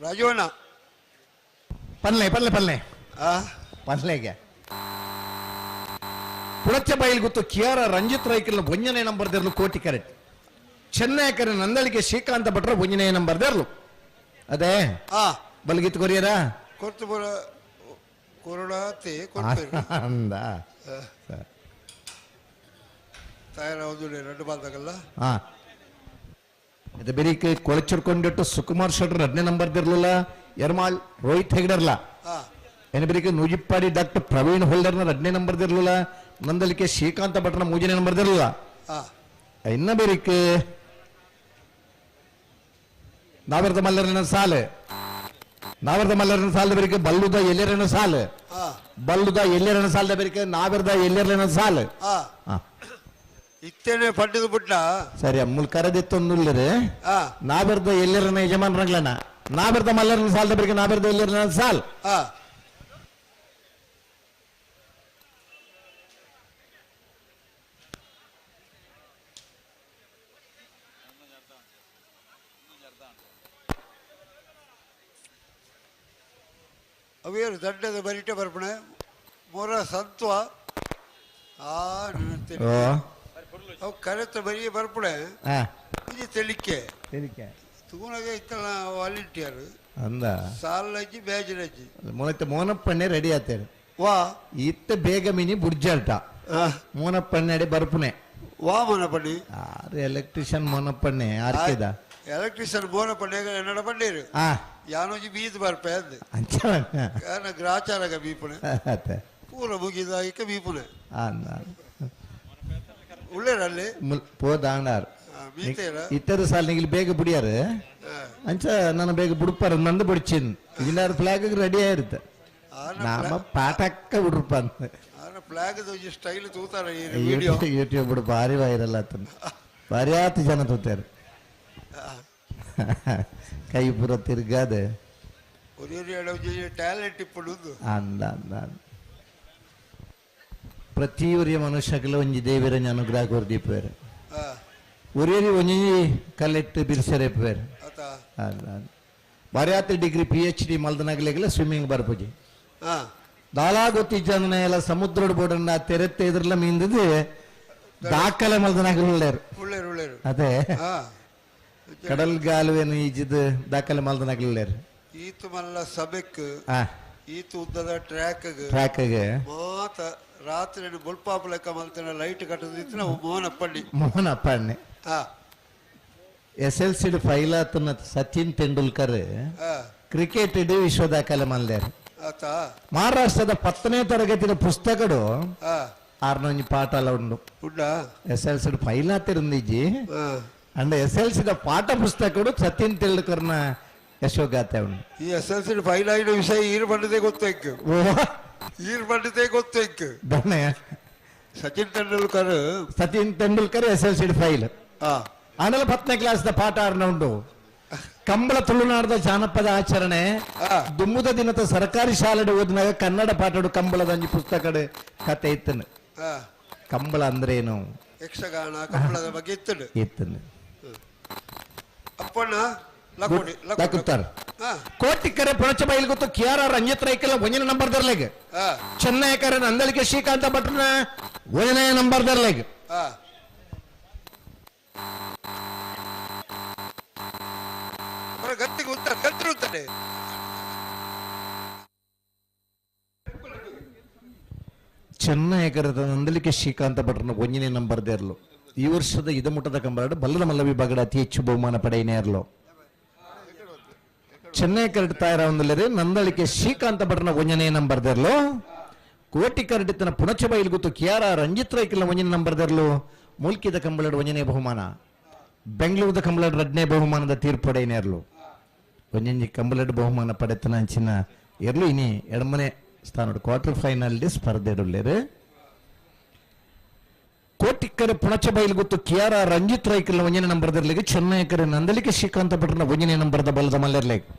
ರಾಜವಣ್ಣ ಪನ್ಲೆ ಪನ್ಲೆ ಪನ್ಲೆ ಪನ್ಲೆಗೆ ಪುಳಚ್ಚ ಬೈಲ್ ಗೊತ್ತು ಕಿಯಾರ ರಂಜಿತ್ ರೈಕಲ್ ಒಂಜನೇ ನಂಬರ್ ದೇರ್ಲು ಕೋಟಿ ಕರೆಕ್ಟ್ ಚೆನ್ನೈ ಕರೆ ನಂದಳಿಕೆ ಶ್ರೀಕಾಂತ ಭಟ್ರ ಒಂಜನೇ ನಂಬರ್ ದೇರ್ಲು ಅದೇ ಬಲ್ಗಿತ್ತು ಕೊರಿಯರ ಕೊರ್ತು ಬರ ಕೊರೋನಾ ಅಂದ ತಯಾರ ಒಂದು ಎರಡು ಬಾಲ್ದಾಗಲ್ಲ. ಹಾ ಇದು ಬೆರಿಕೆ ಕೊಳಚಿಡ್ಕೊಂಡಿಟ್ಟು ಸುಕುಮಾರ್ ಶೆಟ್ಟರ್ 10ನೇ ನಂಬರ್ ದಿರ್ಲಿಲ್ಲ ಎರ್ಮಾಳ್ ರೋಹಿತ್ ಹೆಗ್ಡರ್ಲ ಏನ ಬೆರಿಕೆ ನೂಜಿಪ್ಪಾಡಿ ಡಾಕ್ಟರ್ ಪ್ರವೀಣ್ ಹೋಲ್ಡರ್ನ 2ನೇ ನಂಬರ್ ದಿರ್ಲಿಲ್ಲ ನಂದಲಿಕೆ ಶ್ರೀಕಾಂತ ಭಟ್ರನ 3ನೇ ನಂಬರ್ ದಿರ್ಲಿಲ್ಲ. ಇನ್ನ ಬೆರಿಕೆ ನಾವರ್ದ ಮಲ್ಲರನ ಸಾಲು ನಾವರ್ದ ಮಲ್ಲರನ ಸಾಲದ ಬೆರಿಕೆ ಬಲ್ಲುದ ಎಲ್ಲರನ ಸಾಲು ಬಲ್ಲುದ ಎಲ್ಲರನ ಸಾಲದ ಬೆರಿಕೆ ನಾವರ್ದ ಎಲ್ಲರನ ಸಾಲು. ಇತ್ತೇನೆ ಪಡ್ಡಿದ ಬುಡ್ಡ ಸರಿ ಅಮ್ಮುಲ್ ಕರೆದಿತ್ತೊಂದುಲ್ಲರೆ ನಾಬೆರ್ದ ಎಲ್ಲರನ ಯಜಮಾನರಂಗ್ಲನ ನಾಬೆರ್ದ ಮಲ್ಲರನ ಸಾಲದ ಬೆರಿಕೆ ನಾಬೆರ್ದ ಎಲ್ಲರನ ಸಾಲ್. ಅವೇರು ದಡ್ಡದ ಬರಿಟೆ ಬರ್ಪಣೆ ಮೊರ ಸಂತ್ವ ಆ ಅವು ಕರೆತ ಬರೀ ಬರ್ಪಣೆ ಇದು ತೆಲಿಕೆ ತೆಲಿಕೆ ತೂನಗ ಇತ್ತಲ್ಲ ವಾಲಂಟಿಯರ್ ಅಂದ ಸಾಲಜ್ಜಿ ಬ್ಯಾಜರಜ್ಜಿ ಮೊಳತೆ ಮೋನಪ್ಪಣ್ಣೆ ರೆಡಿ ಆತೇನೆ ವಾ ಇತ್ತ ಬೇಗ ಮಿನಿ ಬುಡ್ಜಾಟ ಮೋನಪ್ಪಣ್ಣೆ ಅಡಿ ಬರ್ಪುನೆ ವಾ ಮೋನಪ್ಪಣ್ಣಿ ಆರು ಎಲೆಕ್ಟ್ರಿಷಿಯನ್ ಮೋನಪ್ಪಣ್ಣೆ ಆರ್ಕೆದ ಎಲೆಕ್ಟ್ರಿಷಿಯನ್ ಮೋನಪ್ಪಣ್ಣೆ ಎನ್ನಡ ಪಣ್ಣೀರು ಯಾನೊಂಜಿ ಬೀದ್ ಬರ್ಪೆ ಅಂದೆ ಕಾರಣ ಗ್ರಾಚಾರಗ ಬೀಪುನೆ ಪೂರ ಮುಗಿದಾಯಿಕ ಬೀಪುನೆ ಉಳ್ಳೇರಲ್ಲಿ ಪೋದಾಂಡಾರ್ ಇತರ ಸಾಲಿನಿಗೆ ಬೇಗ ಬುಡಿಯಾರು ಅಂಚ ನಾನು ಬೇಗ ಬುಡುಪಾರ ನಂದು ಬುಡಿಚಿನ್ ಇಲ್ಲಾರ ಫ್ಲಾಗ್ ರೆಡಿ ಆಗಿರುತ್ತೆ ನಾಮ ಪಾಠಕ್ಕ ಬಿಡ್ರಪ್ಪ ಅಂತ ಫ್ಲಾಗ್ ಸ್ಟೈಲ್ ತೂತಾರೆ ಯೂಟ್ಯೂಬ್ ಬಿಡು ಭಾರಿ ವೈರಲ್ ಆತನ ಭಾರಿ ಆತು ಜನ ತೂತಾರೆ ಕೈ ಪೂರ ತಿರ್ಗಾದೆ ಟ್ಯಾಲೆಂಟ್ ಇಪ್ಪುಡು ಅಂದ ಅಂದ ಪ್ರತಿಯೊರಿಯ ಮನುಷ್ಯಗಳ ಒಂಜಿ ದೇವರ ಅನುಗ್ರಹ ಕೊರ್ದೀಪೇರು ಒರಿಯರಿ ಒಂಜಿ ಕಲೆಟ್ಟು ಬಿರ್ಸರೇಪೇರು ಅಲ್ಲ ಬಾರಿ ಆತ ಡಿಗ್ರಿ PhD ಮಲ್ದನಾಗಲಿಗೆಲ್ಲ ಸ್ವಿಮ್ಮಿಂಗ್ ಬರ್ಪುಜಿ ದಾಲಾ ಗೊತ್ತಿಜ್ಜಂದನ ಎಲ್ಲ ಸಮುದ್ರದ ಬೋಡನ್ನ ತೆರೆತ್ತೆ ಇದ್ರಲ್ಲ ಮೀಂದದು ದಾಖಲೆ ಮಲ್ದನಾಗಲು ಉಳ್ಳೇರು ಅದೇ ಕಡಲ್ಗಾಲುವೆನು ಈಜಿದ್ ದಾಖಲೆ ಮಲ್ದನಗಲ್ಲೇರು ಈತು ಮಲ್ಲ ಸಭೆಕ್ ಈತು ಉದ್ದದ ಟ್ರ್ಯಾಕ್ ಟ್ರ್ಯಾಕ್ ಮಾತ ರಾತ್ರಿ ಬೊಲ್ಪಾಪು ಲೆಕ್ಕ ಮಲ್ತನ ಲೈಟ್ ಕಟ್ಟದಿತ್ತು ನಾವು ಮೋಹನಪ್ಪಳ್ಳಿ ಮೋಹನಪ್ಪಣ್ಣೆ ಎಸ್ ಎಲ್ ಸಿ ಫೈಲ್ ಆತನ ಸಚಿನ್ ತೆಂಡೂಲ್ಕರ್ ಕ್ರಿಕೆಟ್ ಇಡೀ ವಿಶ್ವ ದಾಖಲೆ ಮಲ್ದೇರು. ಮಹಾರಾಷ್ಟ್ರದ 10ನೇ ತರಗತಿಯ ಪುಸ್ತಕಡು ಆರ್ನೊಂಜಿ ಪಾಠ ಅಲ್ಲ ಉಂಡು. ಎಸ್ ಎಲ್ ಸಿ ಫೈಲ್ ಆತಿರುಂದಿಜ್ಜಿ ಅಂಡ್ ಎಸ್ ಎಲ್ ಸಿ ಪಾಠ ಪುಸ್ತಕಡು ಸಚಿನ್ ತೆಂಡೂಲ್ಕರ್ನ ಯಶೋಗಾಥೆ ಉಂಡು. ಈ ಎಸ್ ಎಲ್ ಸಿ ಫೈಲ್ ಆಯಿನ ವಿಷಯ ಈರು ಬಂಡದೆ ಗೊತ್ತೈಕ್, ಈರು ಬಂಡದೆ ಗೊತ್ತೈಕ್. Sachin Tendulkar, Sachin Tendulkar S L C fail. ಆಮೇಲೆ 10ನೇ ಕ್ಲಾಸ್ ಪಾಠ ಆರ್ನ ಉಂಡು. ಕಂಬಳ ತುಳುನಾಡದ ಜಾನಪದ ಆಚರಣೆ ದುಮ್ಮುದ ದಿನದ ಸರ್ಕಾರಿ ಶಾಲೆ ಓದಿನಾಗ ಕನ್ನಡ ಪಾಠಡು ಕಂಬಳದ ಅಂಜಿ ಪುಸ್ತಕಡು ಕತೆ ಇತ್ತನು. ಕಂಬಳ ಅಂದ್ರೆ ಏನು, ಯಕ್ಷಗಾನ ಕಂಬಳದ ಬಗ್ಗೆ ಇತ್ತನು ಇತ್ತನು. ಅಪ್ಪಣ್ಣ ಲಕ್ಕುತ್ತಾರೆ. ಕೋಟಿಕರೆ ಪುಣಚ ಬೈಲ್ ಗೊತ್ತು ಕೆ ಆರ್ ಆರ್ ರಂಜಿತ್ ರೈಕಲ್ ಒಂದನೇ ನಂಬರ್ ದರ್ಲೆಗ್, ಚೆನ್ನೈ ಕರೆ ನಂದಳಿಕೆ ಶ್ರೀಕಾಂತ ಭಟ್ರನ ಒಂದನೇ ನಂಬರ್ ದರ್ಲೆಗ್. ಚೆನ್ನೈ ಕರೆದ ನಂದಳಿಕೆ ಶ್ರೀಕಾಂತ ಭಟ್ರನ ಒಂದನೇ ನಂಬರ್ ದೇರ್ಲು. ಈ ವರ್ಷದ ಇದಮುಟ್ಟದ ಕಂಬರಾಡು ಬಲ್ಲದ ಮಲ್ಲ ವಿಭಾಗದ ಅತಿ ಹೆಚ್ಚು ಬಹುಮಾನ ಪಡೆಯನೇರ್ಲು. ಚೆನ್ನೈ ಕರಡು ತಯಾರಾವಂದಲ್ಲರೆ ನಂದಳಿಕೆ ಶ್ರೀಕಾಂತ ಭಟ್ರನ ಒಂದನೇ ನಂಬರ್ ದೇರ್ಲು. ಕೋಟಿ ಕರಡಿತನ ಪುಣಚ ಬೈಲ್ ಗೊತ್ತು ಕೆ ಆರ್ ಆರ್ ರಂಜಿತ್ ರೈಕಲ್ನ ಒಂದನೇ ನಂಬರ್ ದೇರ್ಲು. ಮೂಲ್ಕಿದ ಕಂಬಳಡು ಒಂದನೇ ಬಹುಮಾನ, ಬೆಂಗಳೂರದ ಕಂಬಳಡು ಎರಡನೇ ಬಹುಮಾನದ ತೀರ್ಪು ಪಡೆಯನೇರ್ಲು. ಒಂಜೊಂಜಿ ಕಂಬಳಡು ಬಹುಮಾನ ಪಡೆತನ ಅಂಚಿನ ಎರ್ಲು ಇನಿ ಎಡಮನೆ ಸ್ಥಾನ ಕ್ವಾರ್ಟರ್ ಫೈನಲ್ ಸ್ಪರ್ಧೆಡುಲ್ಲೇರು. ಕೋಟಿಕ್ಕರೆ ಪುಣಚ ಬೈಲ್ ಗೊತ್ತು ಕೆ ಆರ್ ಆರ್ ರಂಜಿತ್ ರೈಕಲ್ನ ಒಂದನೇ ನಂಬರ್ ದರ್ಲಿಗೆ, ಚೆನ್ನೈ ಕರೆ ನಂದಲಿಕೆ ಶ್ರೀಕಾಂತ ಭಟ್ರನ ಒಂದನೇ ನಂಬರ್ದ ಬಲದ ಮಲ್ಲರ್ಲೆಗ್.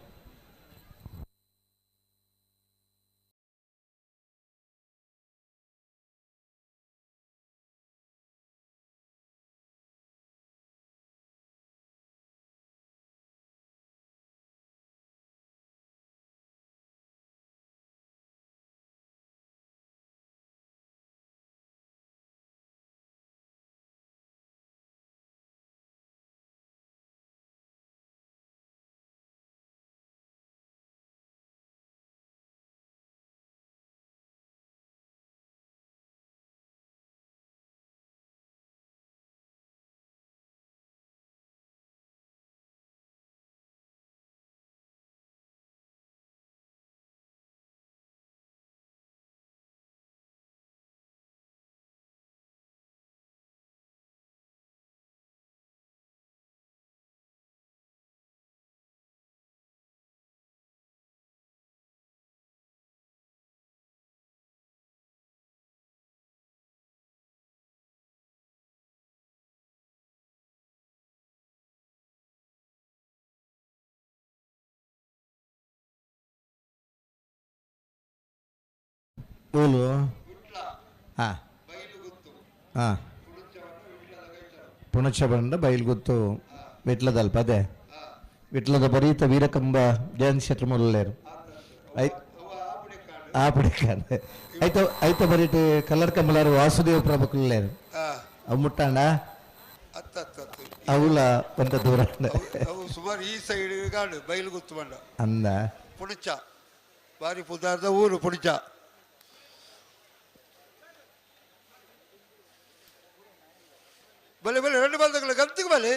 ಓಲು ಹಾಂ ಹಾಂ ಪುಣಚ ಬಂಡ ಬೈಲ್ಗುತ್ತು ವಿಟ್ಲದಲ್ಪ ಅದೇ ವಿಟ್ಲದ ಬರೀತ ವೀರಕಂಬ ಜಯಂತ್ ಶೆಟ್ರ್ ಮೂಲಲೇರು ಆ ಪುಡಿಕಾಡು ಐತ ಐತ ಬರೀಟ್ ಕಲ್ಲರ್ ಕಂಬಲಾರು ವಾಸುದೇವ ಪ್ರಭುಕುಲ್ಲೇರು ಅವು ಮುಟ್ಟಾಂಡ ಅವುಲ ಒಂತ ದೂರ ಸುಮಾರು ಈ ಸೈಡ್ ಗಾಡು ಬೈಲುಗುತ್ತು ಬಂಡ ಅಂದ ಪುಣಚ ಬಾರಿ ಪುದಾರ್ದ ಊರು ಪುಣಚ. ಬಲೆ ಬಲೆ రెండు ಬಲ್ದಗಳು ಗಂತಿಗೆ ಬಲೆ.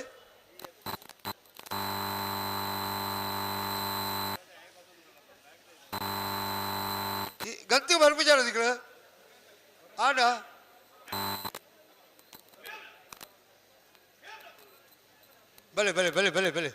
ಗಂತಿಗೆ ಬರ್ಬಿಜಾರ ದಿಕ್ಕಳು ಆಡ ಬಲೆ ಬಲೆ ಬಲೆ ಬಲೆ ಬಲೆ.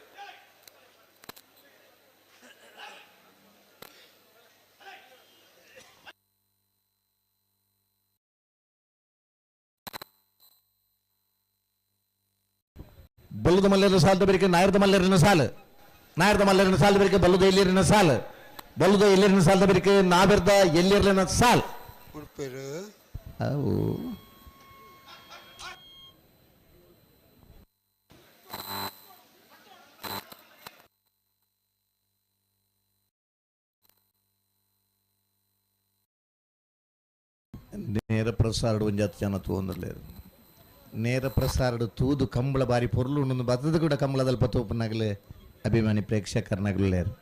ಬಲ್ಲದ ಮಲ್ಲರ ಸಾಲದ ಬರಿಕೆ ನಾಯರದ ಮಲ್ಲರಿನ ಸಾಲು, ನಾಯರದ ಮಲ್ಲರಿನ ಸಾಲದ ಬರಿಕೆ ಬಲ್ಲದ ಎಲ್ಲಿರಿನ ಸಾಲು, ಬಲ್ಲದ ಎಲ್ಲಿರಿನ ಸಾಲದ ಬರಿಕೆ ನಾವೆರ್ದ ಎಲ್ಲಿರ್ಲಿನ ಸಾಲ್. ಅವು ನೇರ ಪ್ರಸಾರ ಒಂಜಾತ್ ಜನ ತೂವೊಂದುಲ್ಲೆರ್. ನೇರ ಪ್ರಸಾರಡು ತೂದು ಕಂಬಳ ಬಾರಿ ಪೊರ್ಲು ಉಂಡು ಬತ್ತದ ಕೂಡ ಕಂಬಳದಲ್ಪ ತೋಪುನಾಗಲು ಅಭಿಮಾನಿ ಪ್ರೇಕ್ಷಕರ್ನಾಗಲೇರು.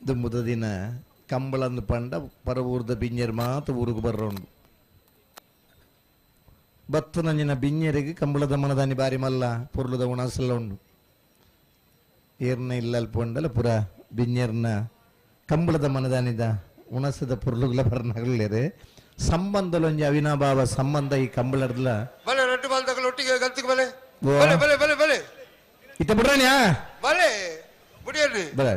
ದುಂಬುದ ದಿನ ಕಂಬಳಂದು ಪಂಡ ಪರವೂರ್ದ ಬಿಂಜರ್ ಮಾತ ಊರುಗು ಬರ್ರೋಂಡು ಬತ್ತು ನಂಜಿನ ಬಿಂಜರಿಗೆ ಕಂಬಳದ ಮನದಾನಿ ಬಾರಿ ಮಲ್ಲ ಪೊರ್ಲುದ ಉಣಸಲ್ಲ ಉಂಡು. ಏರ್ನ ಇಲ್ಲಲ್ ಪೊಂಡಲ ಪುರ ಬಿಂಜರ್ನ ಕಂಬಳದ ಮನದಾನಿದ ಉಣಸದ ಪೊರ್ಲುಗ್ಲ ಬರ್ನಾಗಲೇರೆ ಸಂಬಂಧಲೊಂಜಿ ಅವಿನಾಭಾವ ಸಂಬಂಧ ಈ ಕಂಬಳರ್ಲ. ಬಲೆ ರಡ್ಡು ಬಾಲ್ದಕಲ್ ಒಟ್ಟಿಗೆ ಗಂತಿಗೆ ಬಲೆ ಬಲೆ ಬಲೆ ಬಲೆ ಬಲೆ ಇತ್ತ ಬಿಡ್ರಣ್ಯಾ ಬಲೆ ಬುಡಿಯನ್ನಿ ಬಲೆ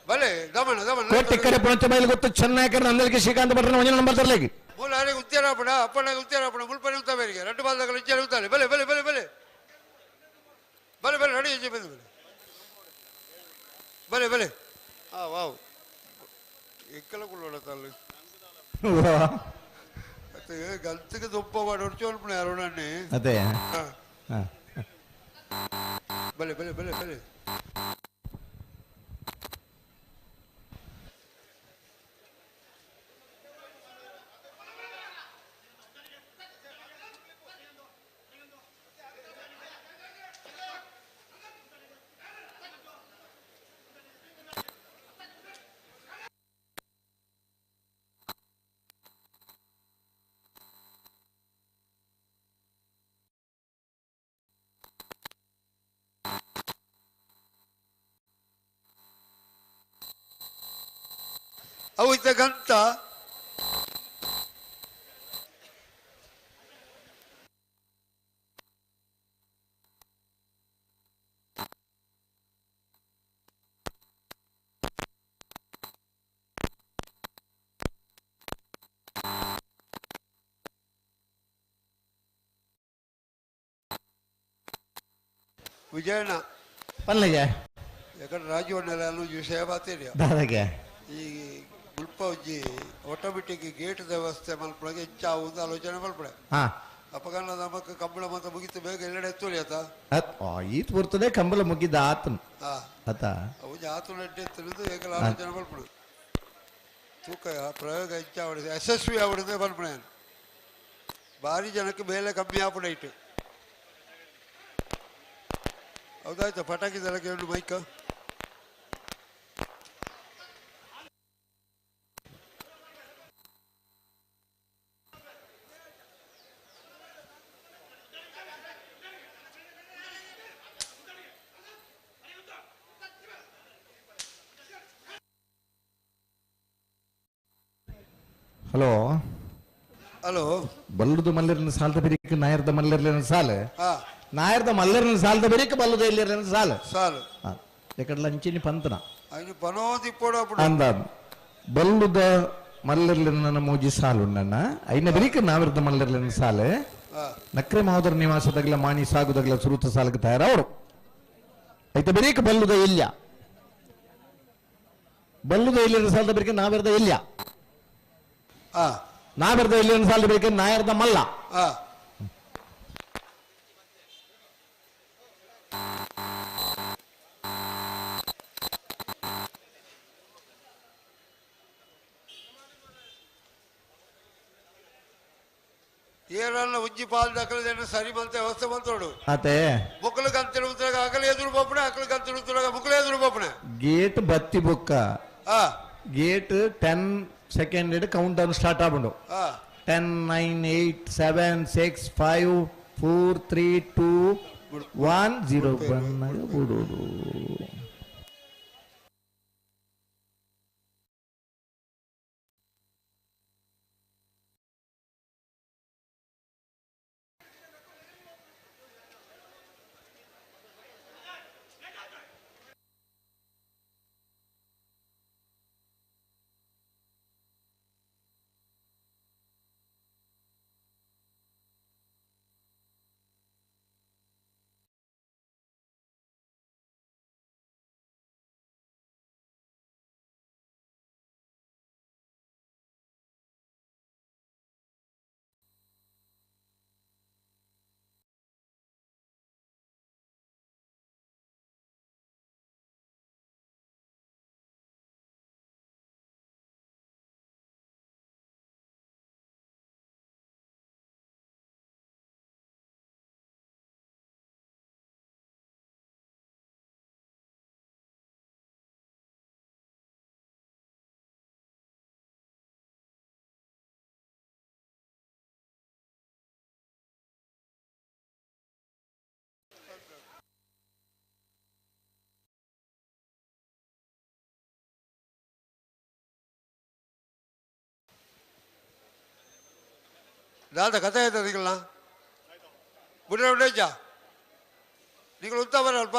ಬಲೆ ದಮನ ದಮನ ಕೋಟಿ ಕರೆ ಪುಣಚ ಬೈಲ್ ಗೊತ್ತು ಚೆನ್ನಾಗಿ ನಂದಲಿಗೆ ಶ್ರೀಕಾಂತ್ ಭಟ್ರನ ಒಂಜನ ನಂಬರ್ ತರ್ಲೇಗಿ ಮೂಲ ಆರೆಗೆ ಉತ್ತೇರಾಪಣ ಅಪ್ಪನಾಗ ಉತ್ತೇರಾಪಣ ಮುಲ್ಪನೆ ಉತ್ತಾ ಬೇರಿಗೆ ರಡ್ಡು ಬಾಲ್ದಕಲ್ ಇಂಚೆ ಉತ್ತಾರೆ ಬಲೆ ಬಲೆ ಬಲೆ ಬಲೆ ಬಲೆ ಬಲೆ ನಡಿ ಇಂಚೆ ಬಂದು ಬಲೆ ಬಲೆ ಬಲೆ ಆ ವಾವ್ ಎಕ್ಕಲ ಕುಳ್ಳೋಣ ತಲ್ಲು ಮತ್ತೆ ಗಂತಿಗೆ ದುಪ್ಪ ಮಾಡಿ ಹೊಡ್ಚೋಲ್ಪಣೆ ಅರುಣಣ್ಣಿ. ಅದೇ ಹಾ. ಬಲೆ ಬಲೆ ಬಲೆ ಬಲೆ ಅವು ಇದ್ದ ಗಂತ ವಿಜಯಣ್ಣ ಪಲ್ಲಯ್ಯ ಯಾಕಂದ್ರೆ ರಾಜೀವಣ್ಣೆಲ್ಲ ವಿಷಯ ಬಾತೇರಿಯ ದಾದಾಗೆ ಈ ಮುಲ್ಪ ಒಂಜಿ ಆಟೋಮೆಟಿಕ್ ಗೇಟ್ ವ್ಯವಸ್ಥೆ ಮಲ್ಪೊಳಗೆ ಹೆಚ್ಚಾವುದು ಆಲೋಚನೆ ಮಲ್ಪಡೆ. ಹಾ. ಅಪಗಲ್ಲ ನಮಕ್ ಕಂಬಳ ಮಾತ ಮುಗಿತು ಬೇಗ ಎಲ್ಲೆಡೆ ಎತ್ತೋಲಿ ಆತ. ಈತ್ ಬರ್ತದೆ ಕಂಬಳ ಮುಗಿದ ಆತನ ಹಾ. ಆತ ಅವು ಆತನ ಎಡ್ಡೆ ತಿಳಿದು ಏಕಲ ಆಲೋಚನೆ ಮಲ್ಪಡು ತೂಕ ಪ್ರಯೋಗ ಹೆಚ್ಚಾವಡಿದೆ ಯಶಸ್ವಿ ಆವಡಿದೆ ಮಲ್ಪಡೆ. ಭಾರಿ ಜನಕ್ಕೆ ಮೇಲೆ ಕಮ್ಮಿ ಆಪಡ ಇಟ್ಟು ಹೌದಾಯ್ತು ಪಟಾಕಿ ದಳಕ್ಕೆ ಎರಡು ಮೈಕ್. ಹಲೋ ಹಲೋ ಬಲ್ಲುದು ಮಲ್ಲರಿನ ಸಾಲದ ಬೆರಿಕ್ ನಾಯರ್ದ ಮಲ್ಲರ್ಲಿನ ಸಾಲ. ಹಾ. ನಾಯರ್ದ ಮಲ್ಲರಿನ ಸಾಲದ ಬೆರಿಕ್ ಬಲ್ಲುದ ಎಲ್ಲಿರ್ಲಿನ ಸಾಲ ಸಾಲು. ಎಕಡ್ಲ ಅಂಚಿನಿ ಪಂತನ ಅಯ್ನು ಪನೋದಿ ಪೋಡು ಅప్పుడు. ಅಂದ ಬಲ್ಲುದ ಮಲ್ಲರ್ಲಿನ ಮೋಜಿ ಸಾಲು ನನ್ನ ಐನ ಬೆರಿಕ್ ನಾವಿರ್ದ ಮಲ್ಲರ್ಲಿನ ಸಾಲ. ಹಾ. ನಕ್ರೆ ಮಹೋದರ ನಿವಾಸದಾಗಲ ಮಾಣಿ ಸಾಗುದಾಗಲ ಸುರುತ ಸಾಲಕ್ಕೆ ತಯಾರವರು ಐತ ಬೆರಿಕ್ ಬಲ್ಲುದ ಇಲ್ಯ ಬಲ್ಲುದ ಎಲ್ಲಿನ ಸಾಲದ ಬೆರಿಕೆ ನಾವಿರ್ದ ಇಲ್ಯ. ಹಾ. ನಾವಿರ್ದ ಎಲ್ಲಿನ ಸಾಲದ ಬೆರಿಕೆ ನಾಯರ್ದ ಮಲ್ಲ. ಹಾ. ಏರಲ್ಲ ಉಜ್ಜಿ ಪಾಲ್ ದಾಖಲೆ ಸರಿ ಬಂತ ವ್ಯವಸ್ಥೆ ಬಂತೋಡು. ಅದೇ ಮುಕ್ಕಲು ಕಂತಿನ ಉತ್ತರಾಗ ಅಕಲ ಎದುರು ಬೋಪಣೆ ಅಕಲು ಕಂತಿನ ಉತ್ತರಾಗ ಮುಕ್ಕಲು ಎದುರು ಬೋಪಣೆ. ಗೇಟ್ ಬತ್ತಿ ಬುಕ್ಕ. ಹಾ. Gate 10 second count down start ಆಗ್ಬಿಡು. ಹಾ. 10 9 8 7 6 5 4 3 2 1 0 1 ಬಿಡು. ದಾದ ಕಥೆ ಆಯ್ತದ ನಿಗಲ್ನ ಬುಡ್ರೆ ಉಡೇಜ ನಿಗಳು ಉಂತ ಬರಲ್ಪ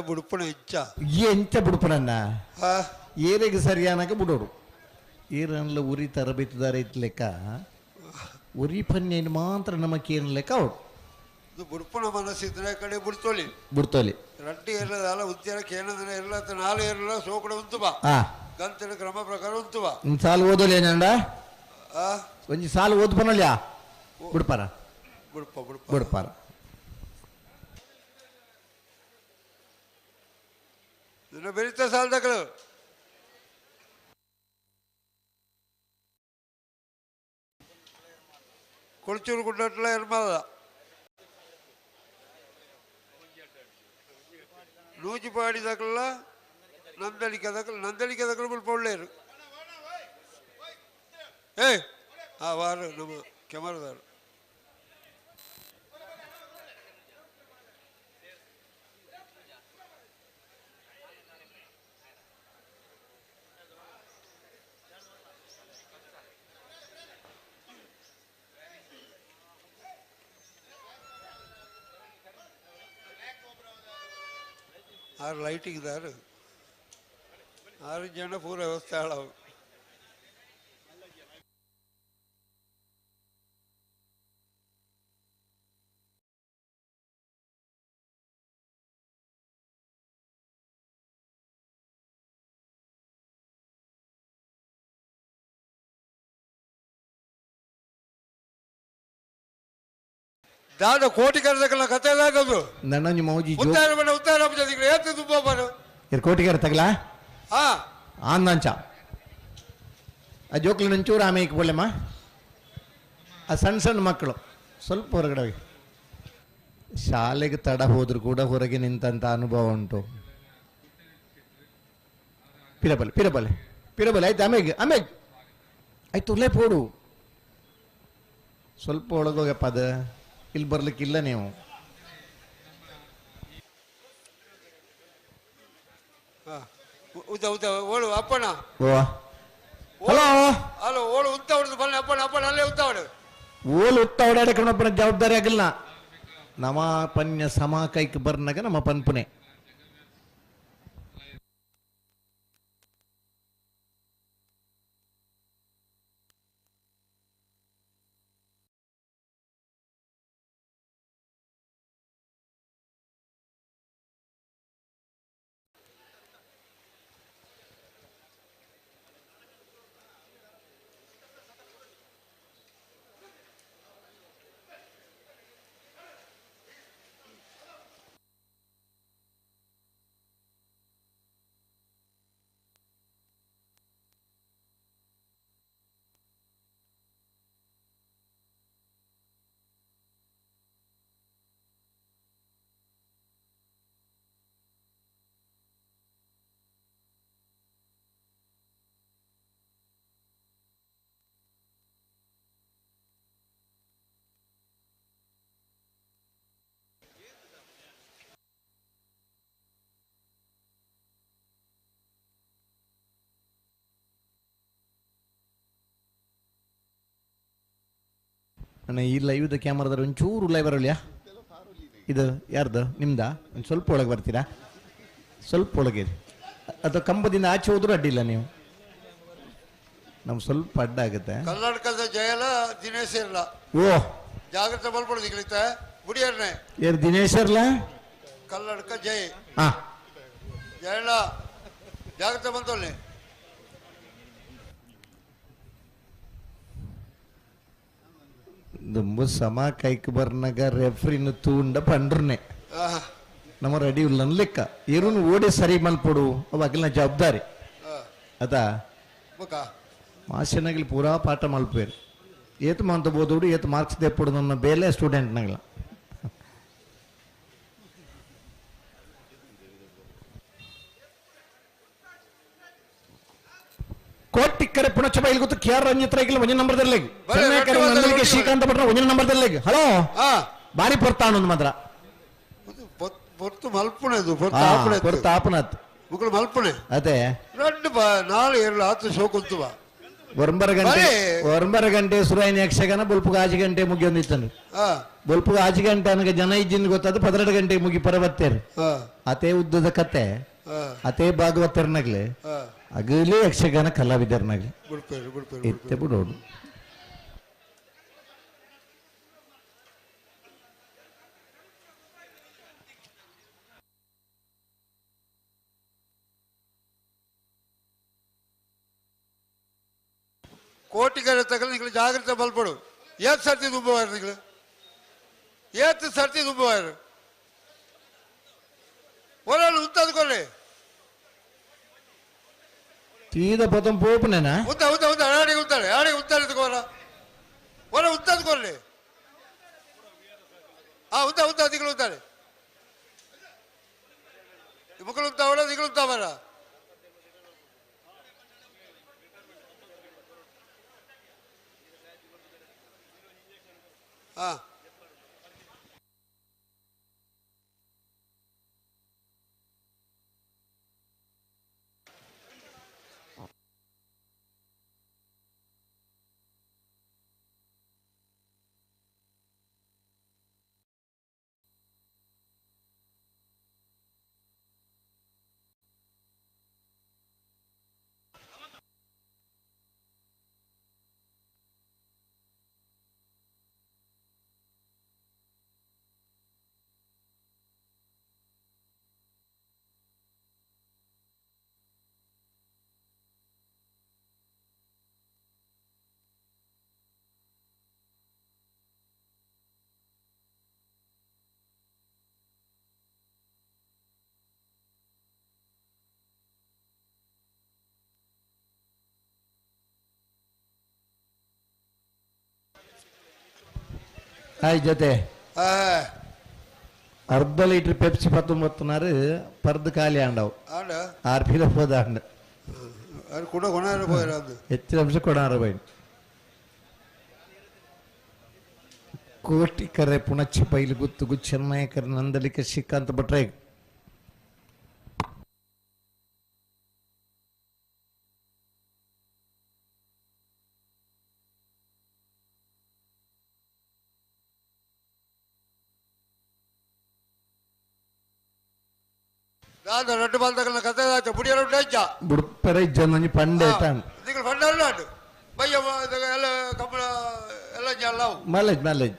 ಬುಡುಪಣ ಇಚ್ಚ ಎಂಚ ಬುಡುಪನನ್ನ ಏರೆಗೆ ಸರಿಯಾನಕ ಬುಡೋಡು ಏರನ್ಲ ಉರಿ ತರಬೇತುದಾರ ಇತ್ತು ಲೆಕ್ಕ ಉರಿ ಪನ್ನೇನು ಮಾತ್ರ ನಮಕ್ ಏನು ಲೆಕ್ಕ ಅವಡು ಬುಡುಪಣ ಮನಸ್ಸಿದ್ರೆ ಕಡೆ ಬುಡ್ತೋಲಿ ಬುಡ್ತೋಲಿ ರಡ್ಡಿ ಇರಲ್ಲ ಉದ್ಯಾನ ಕೇನಂದ್ರೆ ಇರಲ್ಲ ನಾಳೆ ಇರಲ್ಲ ಸೋಕಡೆ ಉಂತು ಬಾ ಗಂತಿನ ಕ್ರಮ ಪ್ರಕಾರ ಉಂತು ಬಾ ಒಂದು ಸಾಲು ಓದೋಲಿ ಏನಂಡ ಒಂಜಿ ಸಾಲು ಓದ್ ಪನಲ್ಯಾ ಬುಡ್ಪಾರ ಬುಡ್ಪ ಬುಡ್ಪ ಬುಡ್ಪಾರ ಇದನ್ನ ಬೆರೀತಾ ಸಾಲದಗಳು ಕೊಳಚೂರು ಗುಡ್ಡಟ್ಲ ಎರ್ಮಲ್ಲ ನೂಜಿಪಾಡಿ ದಕ್ಕಲ್ಲ ನಂದಳಿಕೆ ದಕ್ಕಲು ನಂದಳಿಕೆ ದಕ್ಕಲು ಮುಲ್ಪ ಒಳ್ಳೆಯರು ಏ ಆ ವಾರ ನಮ್ಮ ಕೆಮರದಾರು ಆರು ಲೈಟಿಂಗ್ ದಾರು ಆರು ಜನ ಪೂರ ವ್ಯವಸ್ಥೆ ಹಾಳವು ದಾದ ಕೋಟಿ ಕರೆದಕ್ಕಲ್ಲ ಕತೆ ದಾದದು ನನ್ನ ನಿಮ್ಮ ಮೌಜಿ ಉತ್ತಾರ ಬಣ್ಣ ಉತ್ತಾರ ಏತು ತುಂಬ ಬರು ಇರ್ ಕೋಟಿಗಾರ ತಗಲಾ ಹಾ ಆಂದಾಂಚ ಆ ಜೋಕ್ಲು ಒಂಚೂರು ಆಮೇಲೆ ಬೋಲೆಮ್ಮ ಆ ಸಣ್ಣ ಸಣ್ಣ ಮಕ್ಕಳು ಸ್ವಲ್ಪ ಹೊರಗಡೆ ಹೋಗಿ ಶಾಲೆಗೆ ತಡ ಹೋದರೂ ಕೂಡ ಹೊರಗೆ ನಿಂತಂಥ ಅನುಭವ ಉಂಟು. ಪಿರಬಲೆ ಪಿರಬಲೆ ಪಿರಬಲೆ ಆಯ್ತು ಆಮೇಲೆ ಆಮೇಲೆ ಆಯ್ತು ಉಲ್ಲೇ ಪೋಡು ಸ್ವಲ್ಪ ಒಳಗೋಗಪ್ಪ ಅದು ಇಲ್ಲಿ ಬರ್ಲಿಕ್ಕಿಲ್ಲ ನೀವು. ಓಳು ಅಪ್ಪಣ ಓ ಹಲೋ ಹಲೋ ಓಳು ಉಂತ ಹೊಡೆದು ಬನ್ನಿ ಅಪ್ಪಣ ಅಪ್ಪಣ ಅಲ್ಲೇ ಉಂತ ಹೊಡು ಓಲು ಉತ್ತ ಓಡಾಡಕ್ಕೆ ಜವಾಬ್ದಾರಿ ಆಗಿಲ್ಲ. ನಮ್ಮ ಪನ್ಯ ಸಮ ಕೈಕ್ ಬರ್ನಾಗ ನಮ್ಮ ಪನ್ಪುನೆ ಅಣ್ಣ ಈ ಲೈವ್ದ ಕ್ಯಾಮ್ರಾದ್ರೆ ಒಂಚೂರು ಲೈವ್ ಬರಲಿಯಾ? ಇದು ಯಾರ್ದು ನಿಮ್ದಾ? ಒಂದು ಸ್ವಲ್ಪ ಒಳಗೆ ಬರ್ತೀರಾ? ಸ್ವಲ್ಪ ಒಳಗೆ ಅಥವಾ ಕಂಬದಿಂದ ಆಚೆ ಹೋದ್ರೂ ಅಡ್ಡಿಲ್ಲ, ನೀವು ನಮ್ಗೆ ಸ್ವಲ್ಪ ಅಡ್ಡ ಆಗುತ್ತೆ. ಕರ್ನಾಟಕದ ಜಯಲ ದಿನೇಶ್ ಇರಲ್ಲ. ಓ ಜಾಗ್ರತೆ ಬಲ್ಪಡೋದು ಗುಡಿಯರ್ನೆ ಯಾರು ದಿನೇಶ್ ಇರಲ್ಲ? ಕರ್ನಾಟಕ ಜಯ ಹಾ ಜಯಲ ಜಾಗ್ರತೆ ಬಂತಲ್ಲಿ. ದುಂಬು ಸಮ ಕೈಕ್ ಬರ್ನಾಗ ರೆಫ್ರಿನ ತೂಂಡ ಪಂಡ್ರನೆ ನಮ್ಮ ರೆಡಿ ಇಲ್ಲ ಲೆಕ್ಕ ಏರುನು ಓಡಿ ಸರಿ ಮಲ್ಪೊಡು ಅವು ಅಗಲ್ನ ಜವಾಬ್ದಾರಿ ಅದ ಮಾಸೆನಾಗಲಿ ಪೂರಾ ಪಾಠ ಮಲ್ಪೇರು. ಏತ್ ಮಾಂತ ಬೋದೋಡು ಏತ್ ಮಾರ್ಕ್ಸ್ ದೆಪ್ಪುಡು ನನ್ನ ಬೇಲೆ ಸ್ಟೂಡೆಂಟ್ ನಗಲ. ಕೋಟಿಕ್ಕರೆ ಪುಣಚ ಬೈಲ್ ಗೊತ್ತು ಕೆ ಆರ್ ರಂಜಿತ್ ರೈಕಿಲ್ಲ ಒಂಜಿ ನಂಬರ್ ದರ್ಲೆಗ್ ಚೆನ್ನೈ ಶ್ರೀಕಾಂತ ಭಟ್ರ ಒಂಜಿ ನಂಬರ್ ದರ್ಲೆಗ್. ಹಲೋ ಬಾರಿ ಪೊರ್ತಾಣೊಂದು ಮಾತ್ರ ಪೊರ್ತು ಮಲ್ಪುಣೆ ಪೊರ್ತು ಪೊರ್ತು ಆಪುನತ್ ಮುಕುಲು ಮಲ್ಪುಣೆ ಅದೇ ರಡ್ಡು ನಾಲ್ ಏಳು ಆತು ಶೋಕುಂತುವ ಒಂಬರ ಗಂಟೆ ಸುರಾಯಿನ ಯಕ್ಷಗಾನ ಬೊಲ್ಪುಗ ಆಜಿ ಗಂಟೆ ಮುಗಿಯೊಂದಿತ್ತನು. ಬೊಲ್ಪುಗ ಆಜಿ ಗಂಟೆ ಅನಗ ಜನ ಇಜ್ಜಿಂದ ಗೊತ್ತಾದ 12 ಗಂಟೆ ಮುಗಿ ಪರಬತ್ತೇರು. ಅತೇ ಉದ್ದದ ಕತೆ ಅತೇ ಭಾಗವತರ್ನಗ್ಲೆ ಅಗಲೇ ಯಕ್ಷಗಾನ ಕಲಾವಿದರ್ನಗ್ಲೆ ಇತ್ತೆ ಬಿಡೋಡು. ಕೋಟಿಗರ ತಗಲು ನಿಗಳು ಜಾಗ್ರತೆ ಬಲ್ಪಡು. ಏತ್ ಸರ್ತಿ ದುಬ್ಬವಾರು ನಿಗಳು, ಏತ್ ಸರ್ತಿ ದುಬ್ಬವಾರು ಒಳ್ಳೆ ಉತ್ತದ್ಕೊಳ್ಳಿ ತೀದ ಪತಂ ಪೋಪನೇನಾ ಉದ್ದ ಉದ್ದ ಉದ್ದ ಆಡಿಗೆ ಉತ್ತಾಳೆ ಆಡಿಗೆ ಉತ್ತಾಳೆ ತಗೋರ ಒಳ ಉತ್ತದ್ಕೊಳ್ಳಿ. ಆ ಉದ್ದ ಉದ್ದ ದಿಗಳು ಉತ್ತಾಳೆ ಮುಕ್ಕಳು ಉತ್ತಾವಳ ದಿಗಳು ಉತ್ತಾವರ. ಹಾಯ್ ಜೊತೆ ಅರ್ಧ ಲೀಟರ್ ಪೆಪ್ಸಿ 19 ಪರ್ದು ಖಾಲಿ ಆಂಡವು ಆರ್ ಪೀಲ ಪೋದಾಂಡ ಹೆಚ್ಚು ಅಂಶ ಕೊಡಾರ ಬೈ. ಕೋಟಿಕರೆ ಪುಣಚಿ ಪೈಲು ಗುತ್ತುಗು ಚೆನ್ನೈಕರ ನಂದಲಿಕ ಶ್ರೀಕಾಂತ ಭಟ್ರೆ. ರಡ್ಡು ಬಾಲ್ದಗಲ್ನ ಕತೆ ಆಯ್ತು ಬುಡಿಯರ ಉಂಟು ಬುಡ್ಪರ ಇಜ್ಜೊಂದು ಪಂಡೆ ನಿಗಳು ಪಂಡ ಉಂಟು ಬಯ್ಯ ಎಲ್ಲ ಕಂಬಳ ಎಲ್ಲ ಜಲ್ಲ ಮಲೇಜ್ ಮಲೇಜ್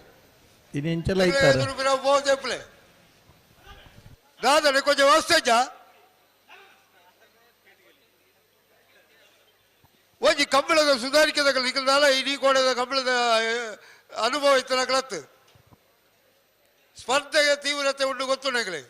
ಇನ್ನು ಇಂಚೆಲ್ಲ ಇತ್ತಾರೆ ಬೋದೇಪ್ಲೆ ದಾದನೆ ಕೊಂಚ ವ್ಯವಸ್ಥೆ ಇಜ್ಜ ಒಂಜಿ ಕಂಬಳದ ಸುಧಾರಿಕೆದಗಲ್ ನಿಕಲ್ದಾಲ ಇಡೀ ಕೋಡೆದ ಕಂಬಳದ ಅನುಭವ ಇತ್ತನಗಳತ್ತು ಸ್ಪರ್ಧೆಗೆ ತೀವ್ರತೆ ಉಂಟು ಗೊತ್ತು ನಗಲೆ.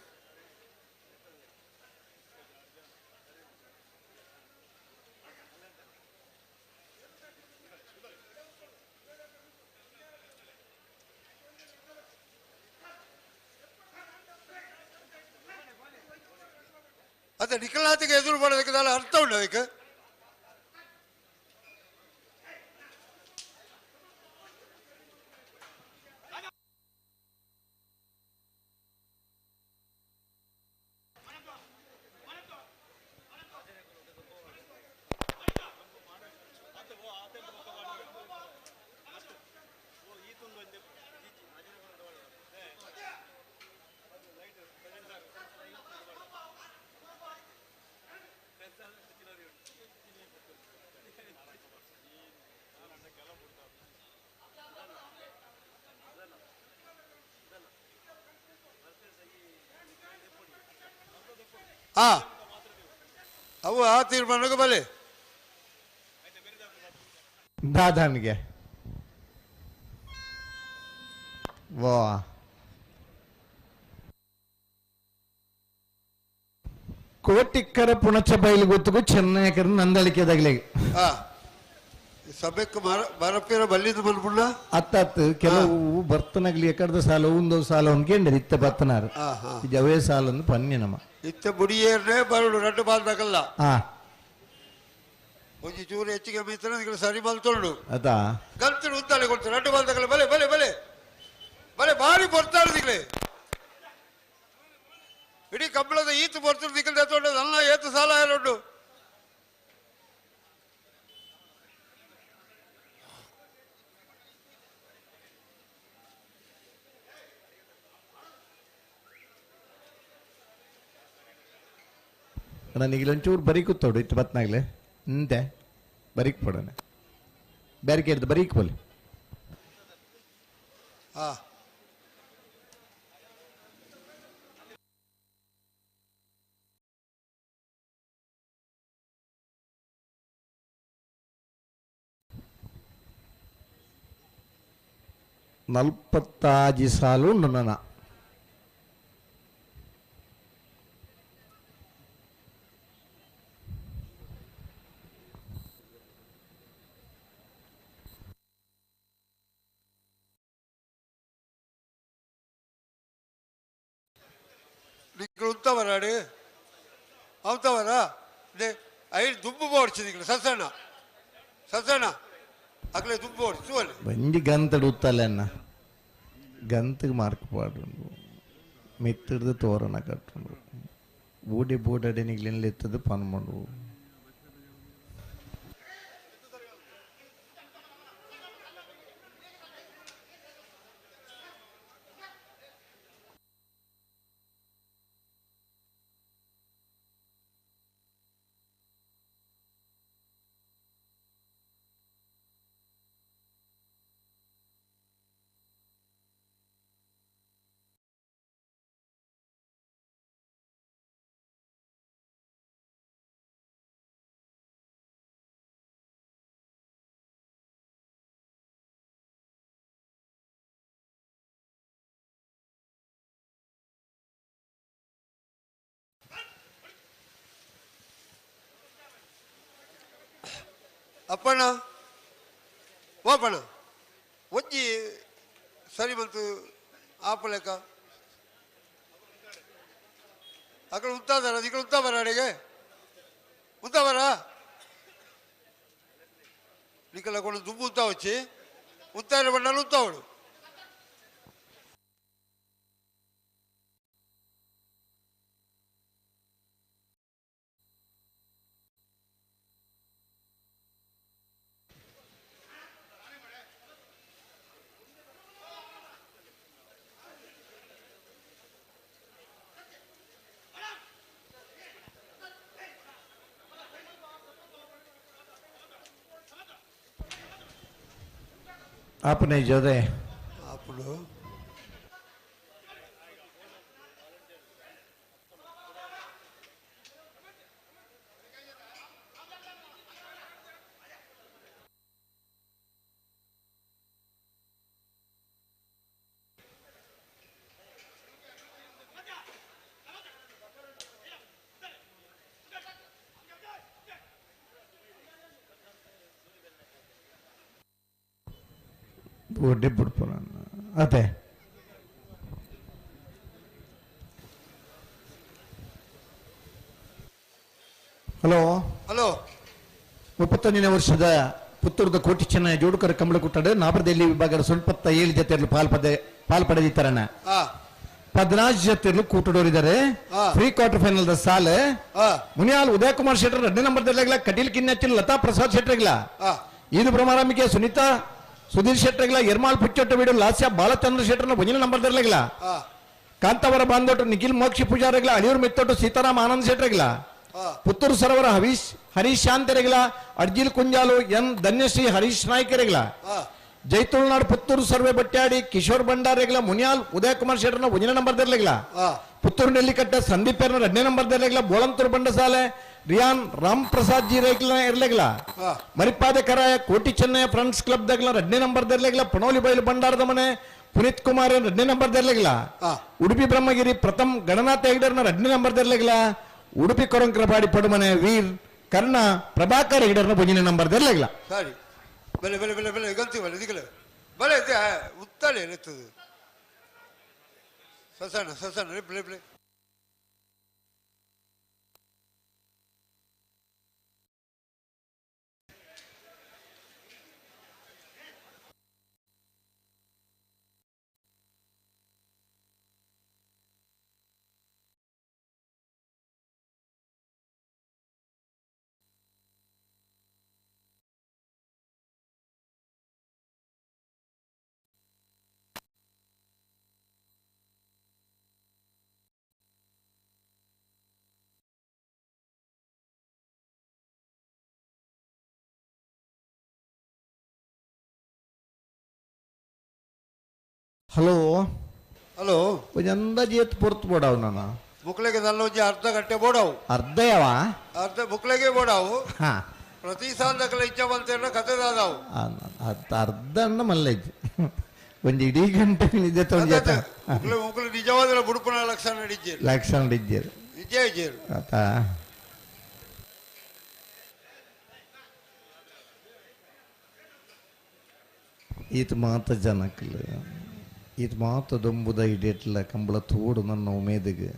ಅದೇ ನಿಖಲಾತಿಗೆ ಎದುರು ಮಾಡೋದಕ್ಕೆ ಅರ್ಥ ಉಂಟು ಅದಕ್ಕೆ. ಅವು ಆ ತೀರ್ಮಾನಕ್ಕೆ ಬಲೆ ದಾದಾನಿಗೆ ವಾ ಕೋಟಿಕ್ಕರ ಪುಣಚ ಬೈಲು ಗೊತ್ತಿಗೂ ಚೆನ್ನೈಕರ ನಂದಳಿಕೆದಾಗಲಿ. ಸಭೆಕ್ ಮರಪಿರ ಬಲ್ಲಿದ ಮನ್ಪುಂಡ ಅತ್ತತ್ತು ಕೆಲವು ಬರ್ತನಗ್ಲಿ ಎಕಡ್ದ ಸಾಲ ಉಂದೋ ಸಾಲ ಉನ್ಕೇಂಡ ಇತ್ತ ಬರ್ತನಾರು ಜವೇ ಸಾಲಂದು ಪನ್ನಿ ನಮ್ಮ ಇತ್ತ ಬುಡಿಯೇರ್ನೆ ಬರಡು ರಡ್ಡು ಬಾಲ್ದಾಗಲ್ಲ ಹಾ ಒಂಜಿ ಚೂರು ಹೆಚ್ಚಿಗೆ ಮೀತನ ನಿಗಲು ಸರಿ ಮಲ್ತೊಂಡು ಅತಾ ಗಂತರು ಉದ್ದಾಳೆ ಕೊಡ್ತಾರೆ ರಡ್ಡು ಬಾಲ್ದಾಗಲ್ಲ ಬಲೆ ಬಲೆ ಬಲೆ ಬಲೆ ಭಾರಿ ಬರ್ತಾರೆ ದಿಗ್ಲೆ ಇಡೀ ಕಂಬಳದ ಈತು ಬರ್ತಾರೆ ದಿಕ್ಕಲ್ ತಗೊಂಡು ನನ್ನ ಏತು ಸಾಲ ಎರಡು ನನಗೆ ಇಲ್ಲೊಂಚೂರು ಬರೀ ಕೂತೋಡು ಇತ್ತು ಬತ್ನಾಗ್ಲೆ ಅಂತೆ ಬರೀಕ್ ಪಡೋಣ ಬ್ಯಾರಿಕೇಡ್ ಬರೀಕ್ ಬೋಲೆ ಹಾ ನಲ್ಪತ್ತಾಜಿ ಸಾಲು ನನ್ನ ನಿಕ್ಕಳು ಉಂತವರಾಡಿ ಅವತವರ ಐದು ದುಂಬು ಬೋಡ್ಸಿ ನಿಕ್ಕಳು ಸಸಣ್ಣ ಸಸಣ್ಣ ಅಗಲೇ ದುಂಬು ಬೋಡ್ಸಿ ಅಲ್ಲಿ ಬಂಜಿ ಗಂತಡು ಉತ್ತಲ್ಲ ಅನ್ನ ಗಂತಿಗೆ ಮಾರ್ಕ್ ಪಾಡುಂಡು ಮೆತ್ತಿಡ್ದು ತೋರಣ ಕಟ್ಟುಂಡು ಬೂಡಿ ಬೂಡಡೆ ನಿಗ್ಲಿನ ಎತ್ತದು ಪನ್ಮಂಡು. ಅಪ್ಪಣ್ಣ ಓಪಣ್ಣ ಒಂಜಿ ಸರಿ ಬಂತು ಆಪಲೆಕ್ಕ ಅಕಡೆ ಉಂತಾದಾರ ಈ ಉಂತಾ ಬರ ಅಡಿಗೆ ಉಂತಾ ಬರ ನಿಕಲ ಕೊಂಡು ದುಂಬು ಉಂತಾ వచ్చి ಉಂತಾರ ಬಂಡಲು ಉಂತಾವಡು. अपने ಜೊತೆ అప్పుడు ಒಡ್ಡೆ ಬಿಡ್ಪುನ ಅದೇ ಹಲೋ ಹಲೋ 31ನೇ ವರ್ಷದ ಪುತ್ತೂರದ ಕೋಟಿ ಚೆನ್ನ ಜೋಡುಕರ ಕಂಬಳಕುಟ್ಟಾಡು ನಾಬರದೆಲ್ಲಿ ವಿಭಾಗದ ಸ್ವಲ್ಪ 7 ಜೊತೆಯಲ್ಲೂ ಪಾಲ್ ಪಡೆದಿತ್ತಾರಣ್ಣ. 14 ಜೊತೆಯಲ್ಲೂ ಕೂಟಡೋರಿದ್ದಾರೆ. ಪ್ರೀ ಕ್ವಾರ್ಟರ್ ಫೈನಲ್ the ಸಾಲ ಮುನಿಯಾಲ್ ಉದಯ ಕುಮಾರ್ ಶೆಟ್ಟರ್ 2ನೇ ನಂಬರ್ ದಲ್ಲಾಗಿಲ್ಲ, ಕಟೀಲ್ ಕಿನ್ನಚ್ಚಿಲ್ ಲತಾ ಪ್ರಸಾದ್ ಶೆಟ್ಟರ್ಗಿಲ್ಲ, ಇದು ಭ್ರಮರಾಮಿಕೆ ಸುನೀತಾ ಸುಧೀರ್ ಶೆಟ್ಟರ್ಗಿಲ್ಲ, ಎರ್ಮಾಲ್ ಪುಚ್ಚೊಟ್ಟ ವೀಡು ಲಾಸ್ಯ ಬಾಲಚಂದ್ರ ಶೆಟ್ಟರ್ನ 1ನೇ ನಂಬರ್ ದಲ್ಲಾಗಿಲ್ಲ, ಕಾಂತಾವರ ಬಾಂದೋಟು ನಿಖಿಲ್ ಮೋಕ್ಷಿ ಪೂಜಾರಿಗಿಲ್ಲ, ಅಳಿಯೂರು ಮೆತ್ತೋಟು ಸೀತಾರಾಮ್ ಆನಂದ್ ಶೆಟ್ಟರ್ಗಿಲ್ಲ, ಪುತ್ತೂರು ಸರೋವರ ಹರೀಶ್ ಶಾಂತರಿಗಿಲ್ಲ, ಅರ್ಜಿಲ್ ಕುಂಜಾಲು ಎನ್ ಧನ್ಯಶ್ರೀ ಹರೀಶ್ ನಾಯ್ಕರಿಗಿಲ್ಲ, ಜೈ ತುಳುನಾಡು ಪುತ್ತೂರು ಸರ್ವೆ ಬಟ್ಯಾಡಿ ಕಿಶೋರ್ ಭಂಡಾರಿಗಿಲ್ಲ, ಮುನಿಯಾಲ್ ಉದಯ ಕುಮಾರ್ ಶೆಟ್ಟರ್ನ 1ನೇ ನಂಬರ್ ದರ್ಲಿಗಿಲ್ಲ, ಪುತ್ತೂರು ನೆಲ್ಲಿಕಟ್ಟ ಸಂದೀಪ್ 2ನೇ ನಂಬರ್ ದರ್ಲಿಗಿಲ್ಲ, ಬೋಳಂತೂರು ಬಂಡಸಾಲೆ ರಿಯಾನ್ ರಾಮ್ ಪ್ರಸಾದ್ ಜಿ ರೇಗ್ಲ ಇರ್ಲಿಗಿಲ್ಲ, ಮರಿಪಾದೆ ಕರಾಯ ಕೋಟಿ ಚೆನ್ನಯ್ಯ ಫ್ರೆಂಡ್ಸ್ ಕ್ಲಬ್ ದಾಗ್ಲ 2ನೇ ನಂಬರ್ ದರ್ಲಿಗಿಲ್ಲ, ಪಣೋಲಿ ಬೈಲು ಭಂಡಾರದ ಮನೆ ಪುನೀತ್ ಕುಮಾರ್ 2ನೇ ನಂಬರ್ ದರ್ಲಿಗಿಲ್ಲ, ಉಡುಪಿ ಬ್ರಹ್ಮಗಿರಿ ಪ್ರಥಮ್ ಗಣನಾಥ ಹೆಗ್ಡರ್ನ 2ನೇ ನಂಬರ್ ದರ್ಲಿಗಿಲ್ಲ, ಉಡುಪಿ ಕೊರಂಕ್ರಪಾಡಿ ಪಡುಮನೆ ವೀರ್ ಕರ್ಣ ಪ್ರಭಾಕರ್ ಹೆಗ್ಡರ್ನ 1ನೇ ನಂಬರ್ ದರ್ಲಿಗಿಲ್ಲ. ಸರಿ. ಬಲೆ ಬಲೆ ಬಲೆ ಬಲೆ ಗಲ್ತಿ ಬಲೆ ದಿಗಲೆ ಬಲೆ ಉತ್ತಾಳೆ ಎತ್ತದು ಸಸಣ್ಣ ಸಸಣ್ಣ ಬಲೆ ಬಲೆ ಹಲೋ ಹಲೋ ಒಂಜಿ ಅಂದಾಜು ಏತ್ ಪೊರ್ತು ಬೋಡಾವು ನಾನು ಮುಕ್ಲೆಗೆ ನಲ್ಲ ಒಂಜಿ ಅರ್ಧ ಗಂಟೆ ಬೋಡಾವು ಅರ್ಧ ಯಾವ ಅರ್ಧ ಮುಕ್ಲೆಗೆ ಬೋಡಾವು ಹಾ ಪ್ರತಿ ಸಾಲದಕಲ ಇಚ್ಛೆ ಬಂತೇನ ಕತೆ ದಾದಾವು ಅರ್ಧ ಅಣ್ಣ ಮಲ್ಲೇಜ್ ಒಂಜಿ ಇಡೀ ಗಂಟೆ ನಿಜ ತೊಂಜಿ ಮುಕ್ಲೆ ಮುಕ್ಲೆ ನಿಜವಾದ ಬುಡುಪುನ ಲಕ್ಷಣ ಇಜ್ಜೇರು ಲಕ್ಷಣ ಇಜ್ಜೇರು ನಿಜ ಇಜ್ಜೇರು ಆತ ಈತ ಮಾತ ಜನಕ್ಲು ಈತ ಮಾತ ದೊಂಬುದ ಇಡೇಟ್ಲ ಕಂಬಳ ತೋಡು ನನ್ನ ಉಮೇದಿಗೆ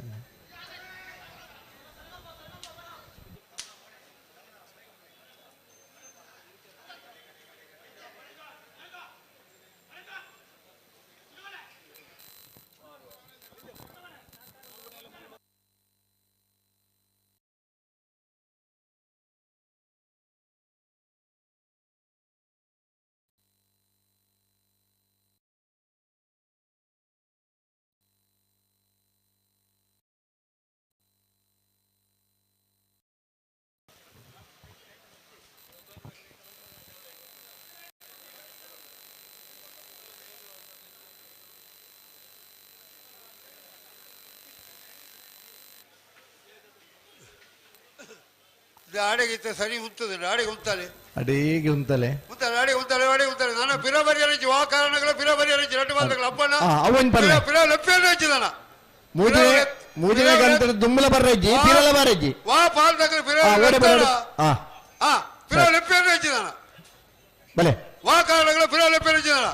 ಆಡೆಗಿತ್ತ ಸರಿ ಉಂತದೆ ಆಡೆಗೆ ಉಂತಾಲೆ ಅಡೇಗೆ ಉಂತಲೆ ಉಂತಾಲೆ ಆಡೆಗೆ ಉಂತಾಲೆ ಆಡೆಗೆ ಉಂತಾಲೆ ನಾನು ಪಿರ ಬರಿಯರಿಚಿ ವಾ ಕಾರಣಗಳ ಪಿರ ಬರಿಯರಿಚಿ ಎರಡು ಮಾತುಗಳ ಅಪ್ಪನ ಅವನ್ ಪರ್ಲೆ ಪಿರ ಲಪ್ಪಿ ಮೂಜನೆ ಮೂಜನೆ ಗಂಟೆ ದುಂಬಲ ಬರ್ರಜ್ಜಿ ಪಿರಲ ಬರ್ರಜ್ಜಿ ವಾ ಪಾಲ್ ತಗಲ ಪಿರ ಓಡೆ ಬರ ಆ ಆ ಪಿರ ಲಪ್ಪಿ ನಾನು ಬಲೆ ವಾ ಕಾರಣಗಳ ಪಿರ ಲಪ್ಪಿ ನಾನು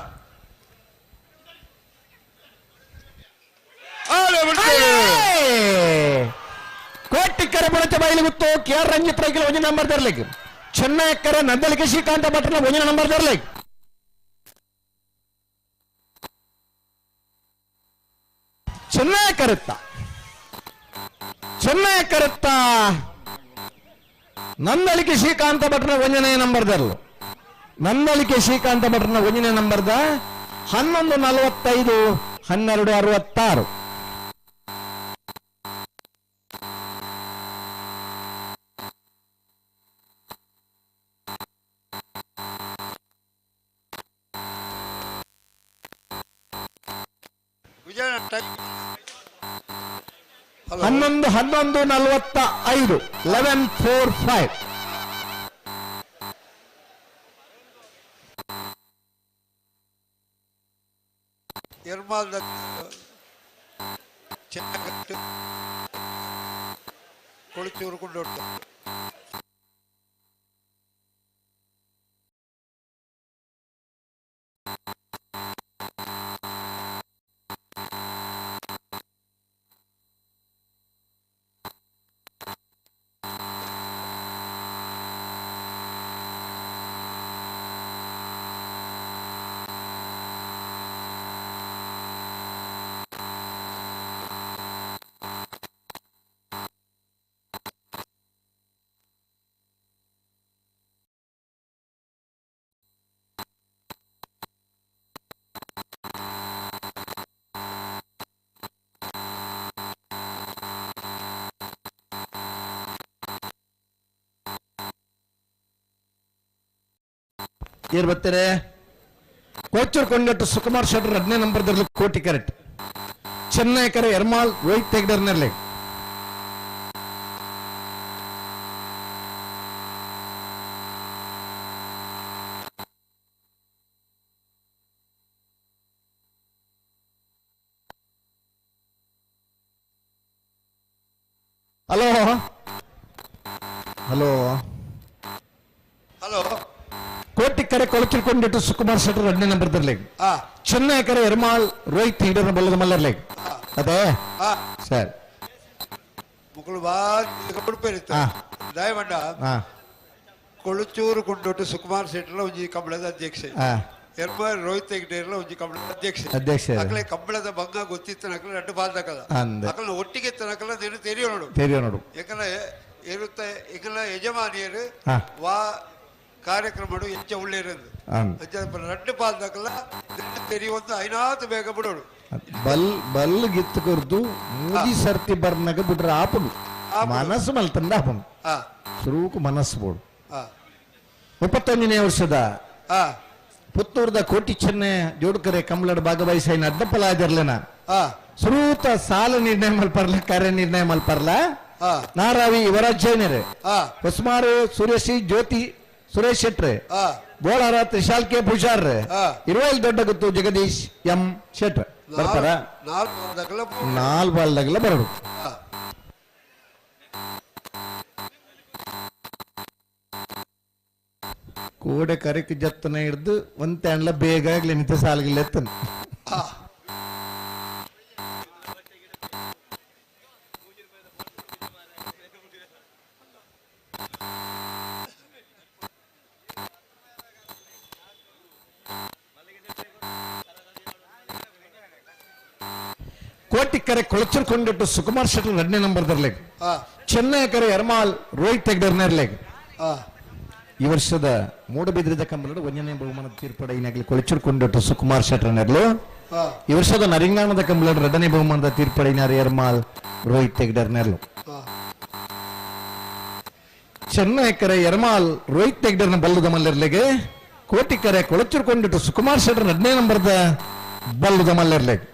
ಆಲೆ ಬಿಡ್ತೇವೆ ಕೋಟಿಕ್ಕರ ಬುಡಚ ಬಯಲು ಗೊತ್ತು ಕೆ ಆರ್ ರಂಜಿತ್ ರೈಕಲ್ ಒಂಜಿ ನಂಬರ್ ತರ್ಲಿಕ್ಕೆ ಚೆನ್ನೈಕ್ಕರ ನಂದಲಿಕೆ ಶ್ರೀಕಾಂತ ಭಟ್ರನ ಒಂಜಿ ನಂಬರ್ ತರ್ಲಿಕ್ಕೆ ಚೆನ್ನೈ ಕರುತ್ತ ಚೆನ್ನೈ ಕರುತ್ತ ನಂದಳಿಕೆ ಶ್ರೀಕಾಂತ ಭಟ್ರನ ಒಂಜನೇ ನಂಬರ್ ತರಲು ನಂದಳಿಕೆ ಶ್ರೀಕಾಂತ ಭಟ್ರನ ಒಂಜನೇ ನಂಬರ್ದ 11:45 12:66 11:45 11:45 ಎರ್ಮಾಲ್ದ ಚೆನ್ನಗಟ್ಟು ಕೊಳಚೂರು ಕೊಂಡೋಟ ಏರ್ ಬರ್ತಾರೆ ಕೋಚೂರ್ ಕೊಂಡಟ್ಟು ಸುಕುಮಾರ್ ಶೆಟ್ಟರ್ 15 ನಂಬರ್ ದಲ್ಲಿ ಕೋಟಿ ಕರೆಕ್ಟ್ ಚೆನ್ನೈ ಕರೆ ಎರ್ಮಾಲ್ ರೋಹಿತ್ ಹೆಗ್ಡರ್ನಲ್ಲಿ ಹಲೋ ಹಲೋ ಹಲೋ ಕೋಟಿ ಕರೆ ಕರೆ ಕೊಳಚಿಕೊಂಡಿಟ್ಟು ಸುಕುಮಾರ್ ಶೆಟ್ಟರ್ ಎರಡನೇ ನಂಬರ್ ತರ್ಲಿಕ್ಕೆ. ಚೆನ್ನೈ ಕರೆ ಎರ್ಮಾಲ್ ರೋಹಿತ್ ಹಿಡರ್ ಬಲ್ಲದ ಮಲ್ಲರ್ಲಿಕ್ಕೆ. ಅದೇ ಸರ್ ಮುಕುಳು ದಯಮಂಡ ಕೊಳಚೂರು ಕೊಂಡೊಟ್ಟು ಸುಕುಮಾರ್ ಶೆಟ್ಟರ್ ಒಂಜಿ ಕಂಬಳದ ಅಧ್ಯಕ್ಷೆ, ಎರ್ಮಾಲ್ ರೋಹಿತ್ ಹೆಗ್ಡೇರ್ಲ ಒಂಜಿ ಕಂಬಳದ ಅಧ್ಯಕ್ಷೆ. ಅಧ್ಯಕ್ಷ ಅಕಲೆ ಕಂಬಳದ ಭಂಗ ಗೊತ್ತಿತ್ತು ನಕಲ ರಡ್ಡು ಬಾಲ್ದಕಲ ಅಕಲ ಒಟ್ಟಿಗೆ ತನಕಲ ನೀನು ತೆರಿಯೋ ನೋಡು ತೆರಿಯೋ ನೋಡು. ಯಾಕಂದ್ರೆ ಇರುತ್ತೆ ಇಕಲ ಯಜಮಾನಿಯರು ವಾ ಕಾರ್ಯಕ್ರಮ ಹೆಚ್ಚ ಉಳ್ಳೇರಂದು ರಡ್ಡು ಪಾಲ್ದಕಲ ತೆರಿಯೊಂದು ಐನಾತು ಬೇಗ ಬಿಡೋಡು. ಬಲ್ ಬಲ್ ಗಿತ್ತು ಕೊರ್ದು ಮೂದಿ ಸರ್ತಿ ಬರ್ನಾಗ ಬಿಡ್ರ ಆಪನು ಮನಸ್ಸು ಮಲ್ತಂದ ಆಪನು ಸುರೂಕು ಮನಸ್ಸು ಬೋಡು. 31ನೇ ವರ್ಷದ ಪುತ್ತೂರ್ದ ಕೋಟಿ ಚೆನ್ನೆ ಜೋಡ್ಕರೆ ಕಮಲಡ್ ಭಾಗವಹಿಸ ಅಡ್ಡಪ್ಪಲಾದಿರ್ಲೇನ ಸುರೂತ ಸಾಲ ನಿರ್ಣಯ ಮಲ್ಪರ್ಲ ಕಾರ್ಯ ನಿರ್ಣಯ ಮಲ್ಪರ್ಲ ನಾರಾವಿ ಯುವರಾಜ್ ಜೈನರೇ, ಹೊಸ್ಮಾರು ಸೂರ್ಯಶ್ರೀ ಜ್ಯೋತಿ ಸುರೇಶ್ ಶೆಟ್ರೆ, ಬೋಳಾರ ತ್ರಿಶಾಲ್ ಕೆ ಪೂಜಾರ್, ಇರುವಲ್ ದೊಡ್ಡ ಗುತ್ತು ಜಗದೀಶ್ ಎಂ ಶೆಟ್ರೆ ಬರ್ತಾರ. ನಾಲ್ ಬಾಲ್ದಾಗಲ ಬರಡು. ಕೋಡೆ ಕರೆಕ್ ಜತ್ತನ ಹಿಡ್ದು ಒಂದ್ ತ್ಯಾಂಡ್ಲ ಬೇಗ ಆಗ್ಲಿ ನಿಂತ ಸಾಲಗಿಲ್ಲ ಎತ್ತನ. ಕೋಟಿ ಕರೆ ಕೊಳಚರ್ಕೊಂಡಿಟ್ಟು ಸುಕುಮಾರ್ ಶೆಟ್ಟರ್ ಎರಡನೇ ನಂಬರ್ ದರ್ಲೆಗ್, ಚೆನ್ನೈ ಕರೆ ಎರ್ಮಾಲ್ ರೋಹಿತ್ ಹೆಗ್ಡರ್ನೇರ್ಲೆಗ್. ಈ ವರ್ಷದ ಮೂಡಬಿದ್ರಿದ ಕಂಬಳಡು ಒಂದನೇ ಬಹುಮಾನ ತೀರ್ಪಡೆಯಿನಾಗಲಿ ಕೊಳಚರ್ಕೊಂಡಿಟ್ಟು ಸುಕುಮಾರ್ ಶೆಟ್ಟರ್ನೆರ್ಲು. ಈ ವರ್ಷದ ನರಿಂಗಾಣದ ಕಂಬಳಡು ಎರಡನೇ ಬಹುಮಾನದ ತೀರ್ಪಡೆಯಿನಾರ ಎರ್ಮಾಲ್ ರೋಹಿತ್ ಹೆಗ್ಡರ್ನೆರ್ಲು. ಚೆನ್ನೈ ಕರೆ ಎರ್ಮಾಲ್ ರೋಹಿತ್ ಹೆಗ್ಡರ್ನ ಬಲ್ಲದ ಮಲ್ಲರ್ಲೆಗೆ, ಕೋಟಿ ಕರೆ ಕೊಳಚರ್ಕೊಂಡಿಟ್ಟು ಸುಕುಮಾರ್ ಶೆಟ್ಟರ್ ಎರಡನೇ ನಂಬರ್ದ ಬಲ್ಲದ ಮಲ್ಲರ್ಲೆಗ್.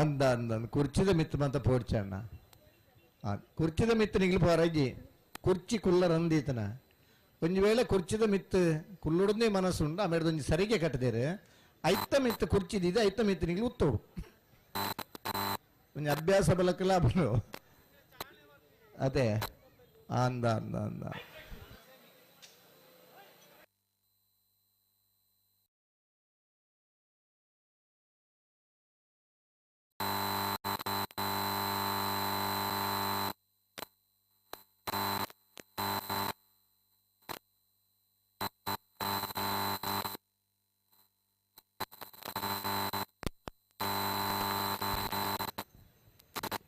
ಅಂದ ಅಂದ ಕುರ್ಚಿದ ಮಿತ್ತು ಅಂತ ಪೋಡ್ಚಣ್ಣ. ಕುರ್ಚಿದ ಮಿತ್ತು ನಿಗ್ಲು ಪೋರಾಗಿ ಕುರ್ಚಿ ಕುಲ್ಲರಂದೀತನ ಒಂದು ವೇಳೆ ಕುರ್ಚಿದ ಮಿತ್ತು ಕುಲ್ಲುಡದೇ ಮನಸ್ಸುಂಡು ಆಮೇಲೆ ಒಂಜಿ ಸರಿಗೆ ಕಟ್ಟದೇರು ಐತ ಮಿತ್ತು ಕುರ್ಚಿದಿದೆ ಐತ ಮಿತ್ತು ನಿಗ್ಲು ಉತ್ತೋಡು ಒಂಜಿ ಅಭ್ಯಾಸ ಬಲಕ್ಕಲ್ಲ ಬರು ಅದೇ ಅಂದ ಅಂದ ಅಂದ.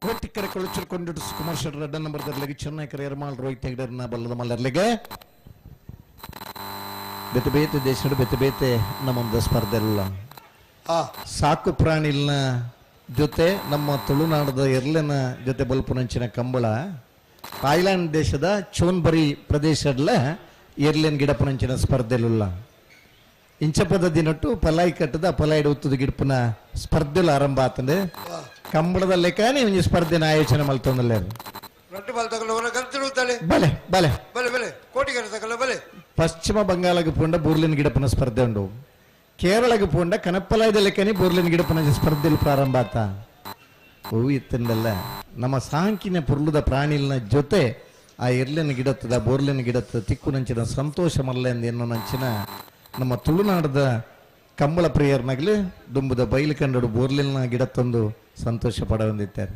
ಕೋಟಿಕರೆ ಕೊಳಚಿಕೊಂಡಿಟ್ಟು ಸುಕುಮಾರ್ ಶೆಟ್ಟರ್ ಎರಡನೇ ನಂಬರ್ ದರ್ಲೆಗೆ, ಚೆನ್ನೈ ಕರೆ ಎರ್ಮಾಲ್ ರೋಹಿತ್ ಹೆಗ್ಡರ್ನ ಬಲ್ಲದ ಮಲ್ಲರ್ಲೆಗೆ. ಬೇತೆ ಬೇತೆ ದೇಶದ ಬೇತೆ ಬೇತೆ ನಮ್ಮೊಂದು ಸ್ಪರ್ಧೆ ಎಲ್ಲ ಸಾಕು ಪ್ರಾಣಿಲ್ನ ಜೊತೆ ನಮ್ಮ ತುಳುನಾಡದ ಎರ್ಲೆನ ಜೊತೆ ಬಲ್ಪುನಂಚಿನ ಕಂಬಳ ಥಾಯ್ಲ್ಯಾಂಡ್ ದೇಶದ ಚೋನ್ಬರಿ ಪ್ರದೇಶದಲ್ಲ ಎರ್ಲೆನ್ ಗಿಡಪುನಂಚಿನ ಸ್ಪರ್ಧೆಲುಲ್ಲ. ಇಂಚಪದ ದಿನಟ್ಟು ಪಲಾಯಿ ಕಟ್ಟದ ಪಲಾಯಿಡು ಉತ್ತದ ಗಿಡಪುನ ಸ್ಪರ್ಧೆಲು ಆರಂಭ ಆತಂದೆ ಕಂಬಳದ ಲೆಕ್ಕನೇ ಒಂಜಿ ಸ್ಪರ್ಧೆನ ಆಯೋಜನೆ ಮಲ್ತೊಂದಲ್ಲ. ಬಲೆ ಬಲೆ ಬಲೆ ಬಲೆ ಪಶ್ಚಿಮ ಬಂಗಾಳಕ್ಕೆ ಪೋಂಡ ಬೂರ್ಲಿನ ಗಿಡಪನ ಸ್ಪರ್ಧೆ ಉಂಡು, ಕೇರಳಕ್ಕೆ ಪೋಂಡ ಕನಪ್ಪಲಾಯದ ಲೆಕ್ಕನೆ ಬೂರ್ಲಿನ ಗಿಡಪನ ಸ್ಪರ್ಧೆಲು ಪ್ರಾರಂಭ ಆತ. ಹೂವು ಇತ್ತಂಡಲ್ಲ ನಮ್ಮ ಸಾಂಕಿನ ಪುರ್ಲುದ ಪ್ರಾಣಿಲ್ನ ಜೊತೆ ಆ ಎರ್ಲಿನ ಗಿಡತ್ತದ ಬೋರ್ಲಿನ ಗಿಡತ್ತದ ತಿಕ್ಕು ನಂಚಿನ ಸಂತೋಷ ಮಲ್ಲ ಎನ್ನೋ ನಂಚಿನ ನಮ್ಮ ತುಳುನಾಡದ ಕಂಬಳ ಪ್ರಿಯರ್ನಾಗಲಿ ದುಂಬುದ ಬೈಲು ಕಂಡಡು ಬೋರ್ಲಿನ ಗಿಡತ್ತೊಂದು ಸಂತೋಷ ಪಡ ಹೊಂದಿದ್ದಾರೆ.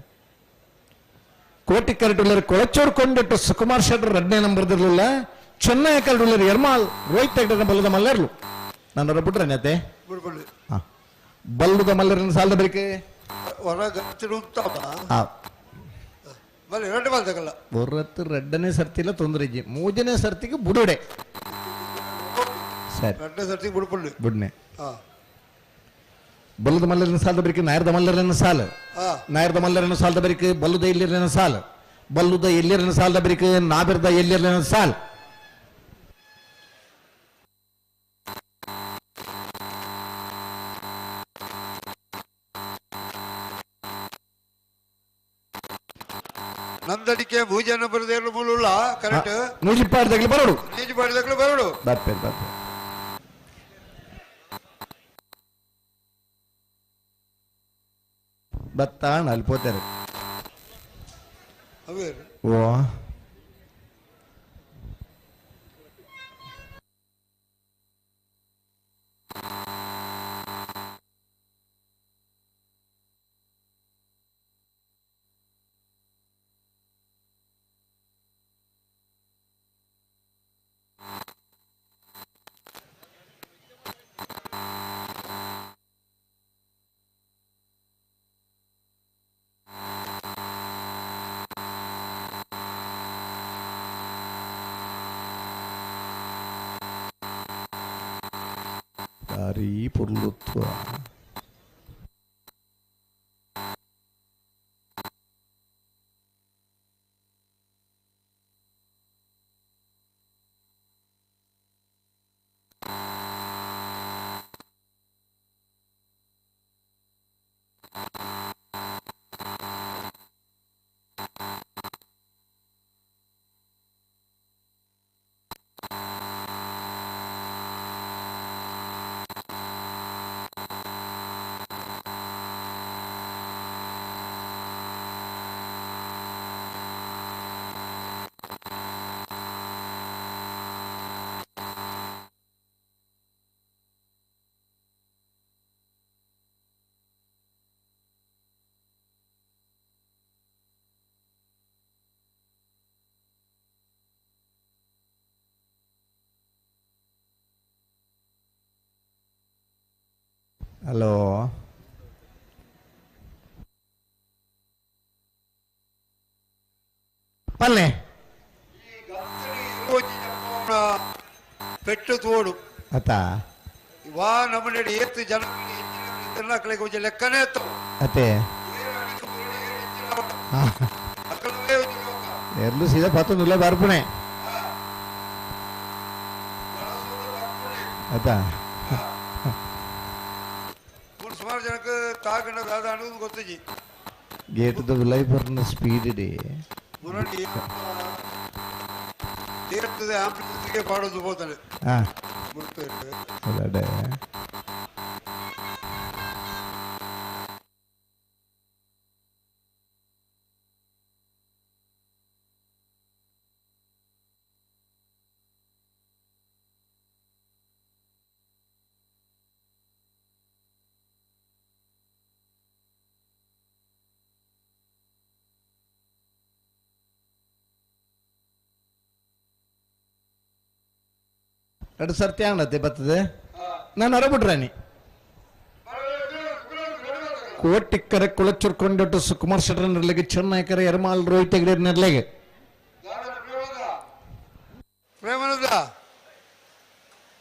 ಕೋಟಿ ಕರಡುಲ್ಲರು ಕೊಳಚೂರು ಕೊಂಡಿಟ್ಟು ಸುಕುಮಾರ್ ಶೆಟ್ಟರ್ ಎರಡನೇ ನಂಬರ್ದಿರಲಿಲ್ಲ. ಚೆನ್ನೈ ಕರಡುಲ್ಲರು ಎರ್ಮಾಲ್ ರೋಹಿತ್ ಹೆಗ್ಡೆ ಬಲ್ಲದ ಮಲ್ಲರ್ಲು. ನಾನು ಬಿಟ್ರೆ ಅತ್ತೆ ಬಲ್ಲದ ಮಲ್ಲರನ್ನ ಸಾಲದ ಬರಿಕೆ ಹೊರತು ಎರಡನೇ ಸರ್ತಿಲ್ಲ ತೊಂದರೆ ಇಜ್ಜಿ, ಮೂರನೇ ಸರ್ತಿಗೆ ಬುಡುಡೆ. ಸರಿ, ಬುಡ್ನೆ ಬಲ್ಲದ ಮಲ್ಲರನ್ನ ಸಾಲದ ಬರಿಕೆ ನಾಯರ್ದ ಮಲ್ಲರನ್ನ ಸಾಲ, ನಾಯರ್ದ ಮಲ್ಲರನ್ನ ಸಾಲದ ಬರಿಕೆ ಬಲ್ಲದ ಎಲ್ಲಿರನ ಸಾಲ, ಬಲ್ಲುದ ಎಲ್ಲಿರನ ಸಾಲದ ಬರಿಕೆ ನಾಬಿರ್ದ ಎಲ್ಲಿರನ ಸಾಲ. ನಂದಡಿಕೆ ಭೂಜನ ಬರದೇನು ಮೂಲುಲ್ಲ ಕರೆಕ್ಟ್ ನೂಜಿಪಾಡ್ದಾಗಲಿ ಬರೋಡು, ನೂಜಿಪಾಡ್ದಾಗಲೂ ಬರೋಡು. ಬಾಪೆ ಬಾಪೆ ಬತ್ತಾಣ ಅಲ್ಲಿ ಪೋತಾರೆ. ಓ ಭಾರೀ ಪೊರ್ಲುತ್ವ. ಹಲೋ, ಪಲ್ಲೆ ಪೆಟ್ಟು ತೋಡು ಅತ್ತ ವಾ ನಮ್ಮನೆ ಏತ್ತು ಜನ ಲೆಕ್ಕನೇ ಅತ್ತೆ ಎಲ್ಲೂ ಸೀದಾ ಪತ್ತೊಂದುಲ್ಲ ಬರ್ಪುಣೆ ಅತ್ತ. ಸುಮಾರು ಜನಕ್ಕೆ ತಾಗಣ ದಾದ ಅನ್ನೋದು ಗೊತ್ತಿಜಿ. ಗೇಟ್ the ಲೈಫರ್ನ ಸ್ಪೀಡ್ ಇಡಿ ಮುರಳಿ ತೀರ್ತದೆ ಆಂಬ್ಯುಲೆನ್ಸ್ಗೆ ಪಾಡೋದು ಹೋತಾನೆ. ಅದೇ ಎರಡು ಸರ್ತಿ ಆಣತ್ತೆ ಬರ್ತದೆ. ನಾನು ಹೊರಬಿಟ್ರಾನಿ ಕೋಟಿಕ್ಕರೆ ಕುಳಚುರ್ಕೊಂಡಿಟ್ಟು ಸುಕುಮಾರ್ ಶೆಟ್ಟರ್ ನೆರಳಿಗೆ, ಚೆನ್ನೈಕರ ಎರ್ಮಾಲ್ ರೋಹಿತ್ ಹೆಗ್ಡೆ ನೆರಳಿಗೆ. ಪ್ರೇಮಾನಂದ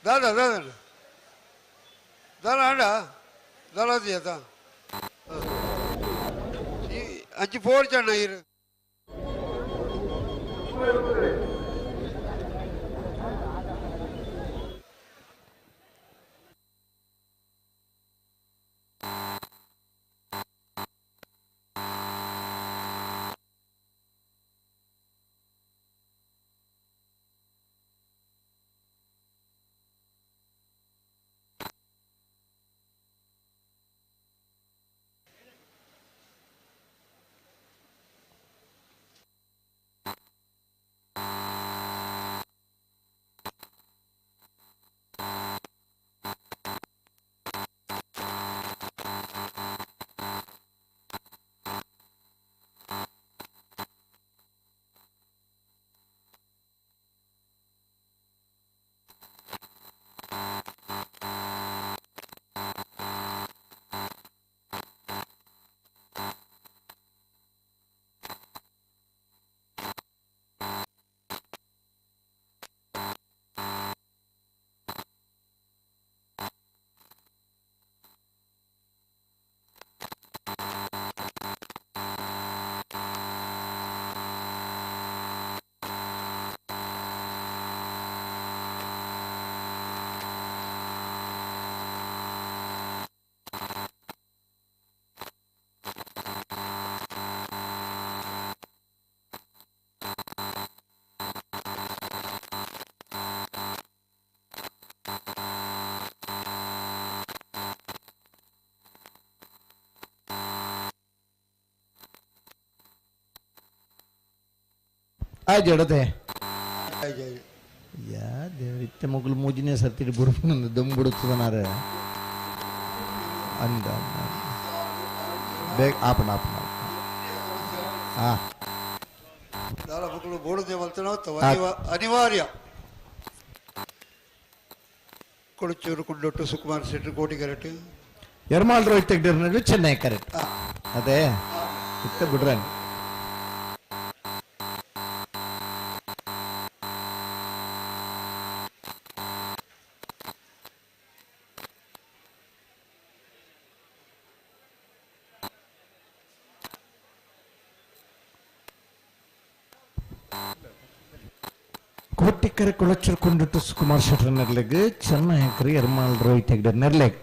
ದಾದಾ ದಾದಾ ದಾದಾ ಅಣ್ಣ ದಾದಾ ಅಂಚು ಪೋಡ್ಚಣ್ಣ ಇರು. ಆಜಡತೆ ಯಾ ದೇವರಿತ್ತೆ ಮಗುಲು ಮೂಜಿನೇ ಸರ್ತಿ ಬುರುಪುನಂದು ದಮ್ ಬಿಡುತ್ತದನಾರ ಅಂದ ಬೇಗ ಆಪಣ ಆಪಣ ಆ ಮಕ್ಕಳು ಬೋಡದೆ ಅನಿವಾರ್ಯ. ಕೊಳಚೂರು ಕುಂಡೊಟ್ಟು ಸುಕುಮಾರ್ ಶೆಟ್ಟಿ ಕೋಟಿಗರಟು ಎರ್ಮಾಲ್ ರೋಹಿತ್ ತೆಗ್ದಿರ್ನಡು ಚೆನ್ನೈ ಕರೆಕ್ಟ್ ಅದೇ ಇತ್ತ ಬಿಡ್ರಾನ್. ಕೋಟಿಕರೆ ಕೊಳಚೂರು ಕೊಂಡಿಟ್ಟು ಸುಕುಮಾರ್ ಶೆಟ್ಟರ್ ನೆರ್ಲೆಗ್ ಚೆನ್ನೈ ಕರಿ ಎರ್ಮಾಲ್ ರೋಹಿತ್ ಹೆಗ್ಡೆ ನೆರ್ಲೆಗ್.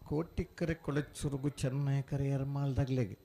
ಕೋಟಿಕ್ಕರೆ ಕೊಳಚುರುಗು ಚೆನ್ನೈ ಕರೆ ಎರ್ಮಾಲ್ದಾಗ್ಲೆಗ್.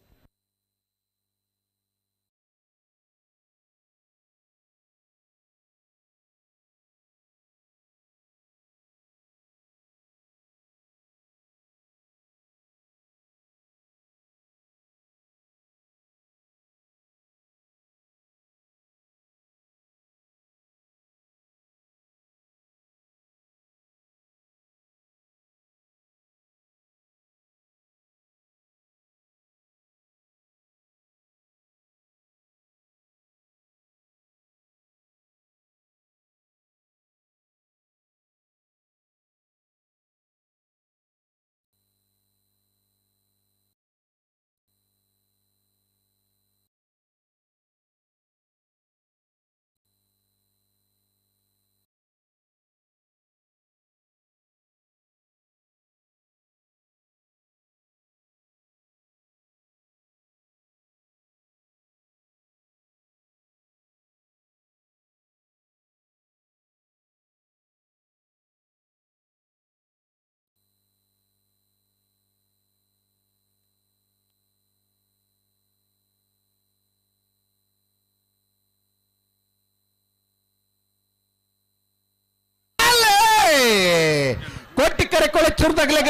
ಕೋಟಿಕರೆ ಕೊಳಚೂರ್ದಾಗ್ಲೆಗ್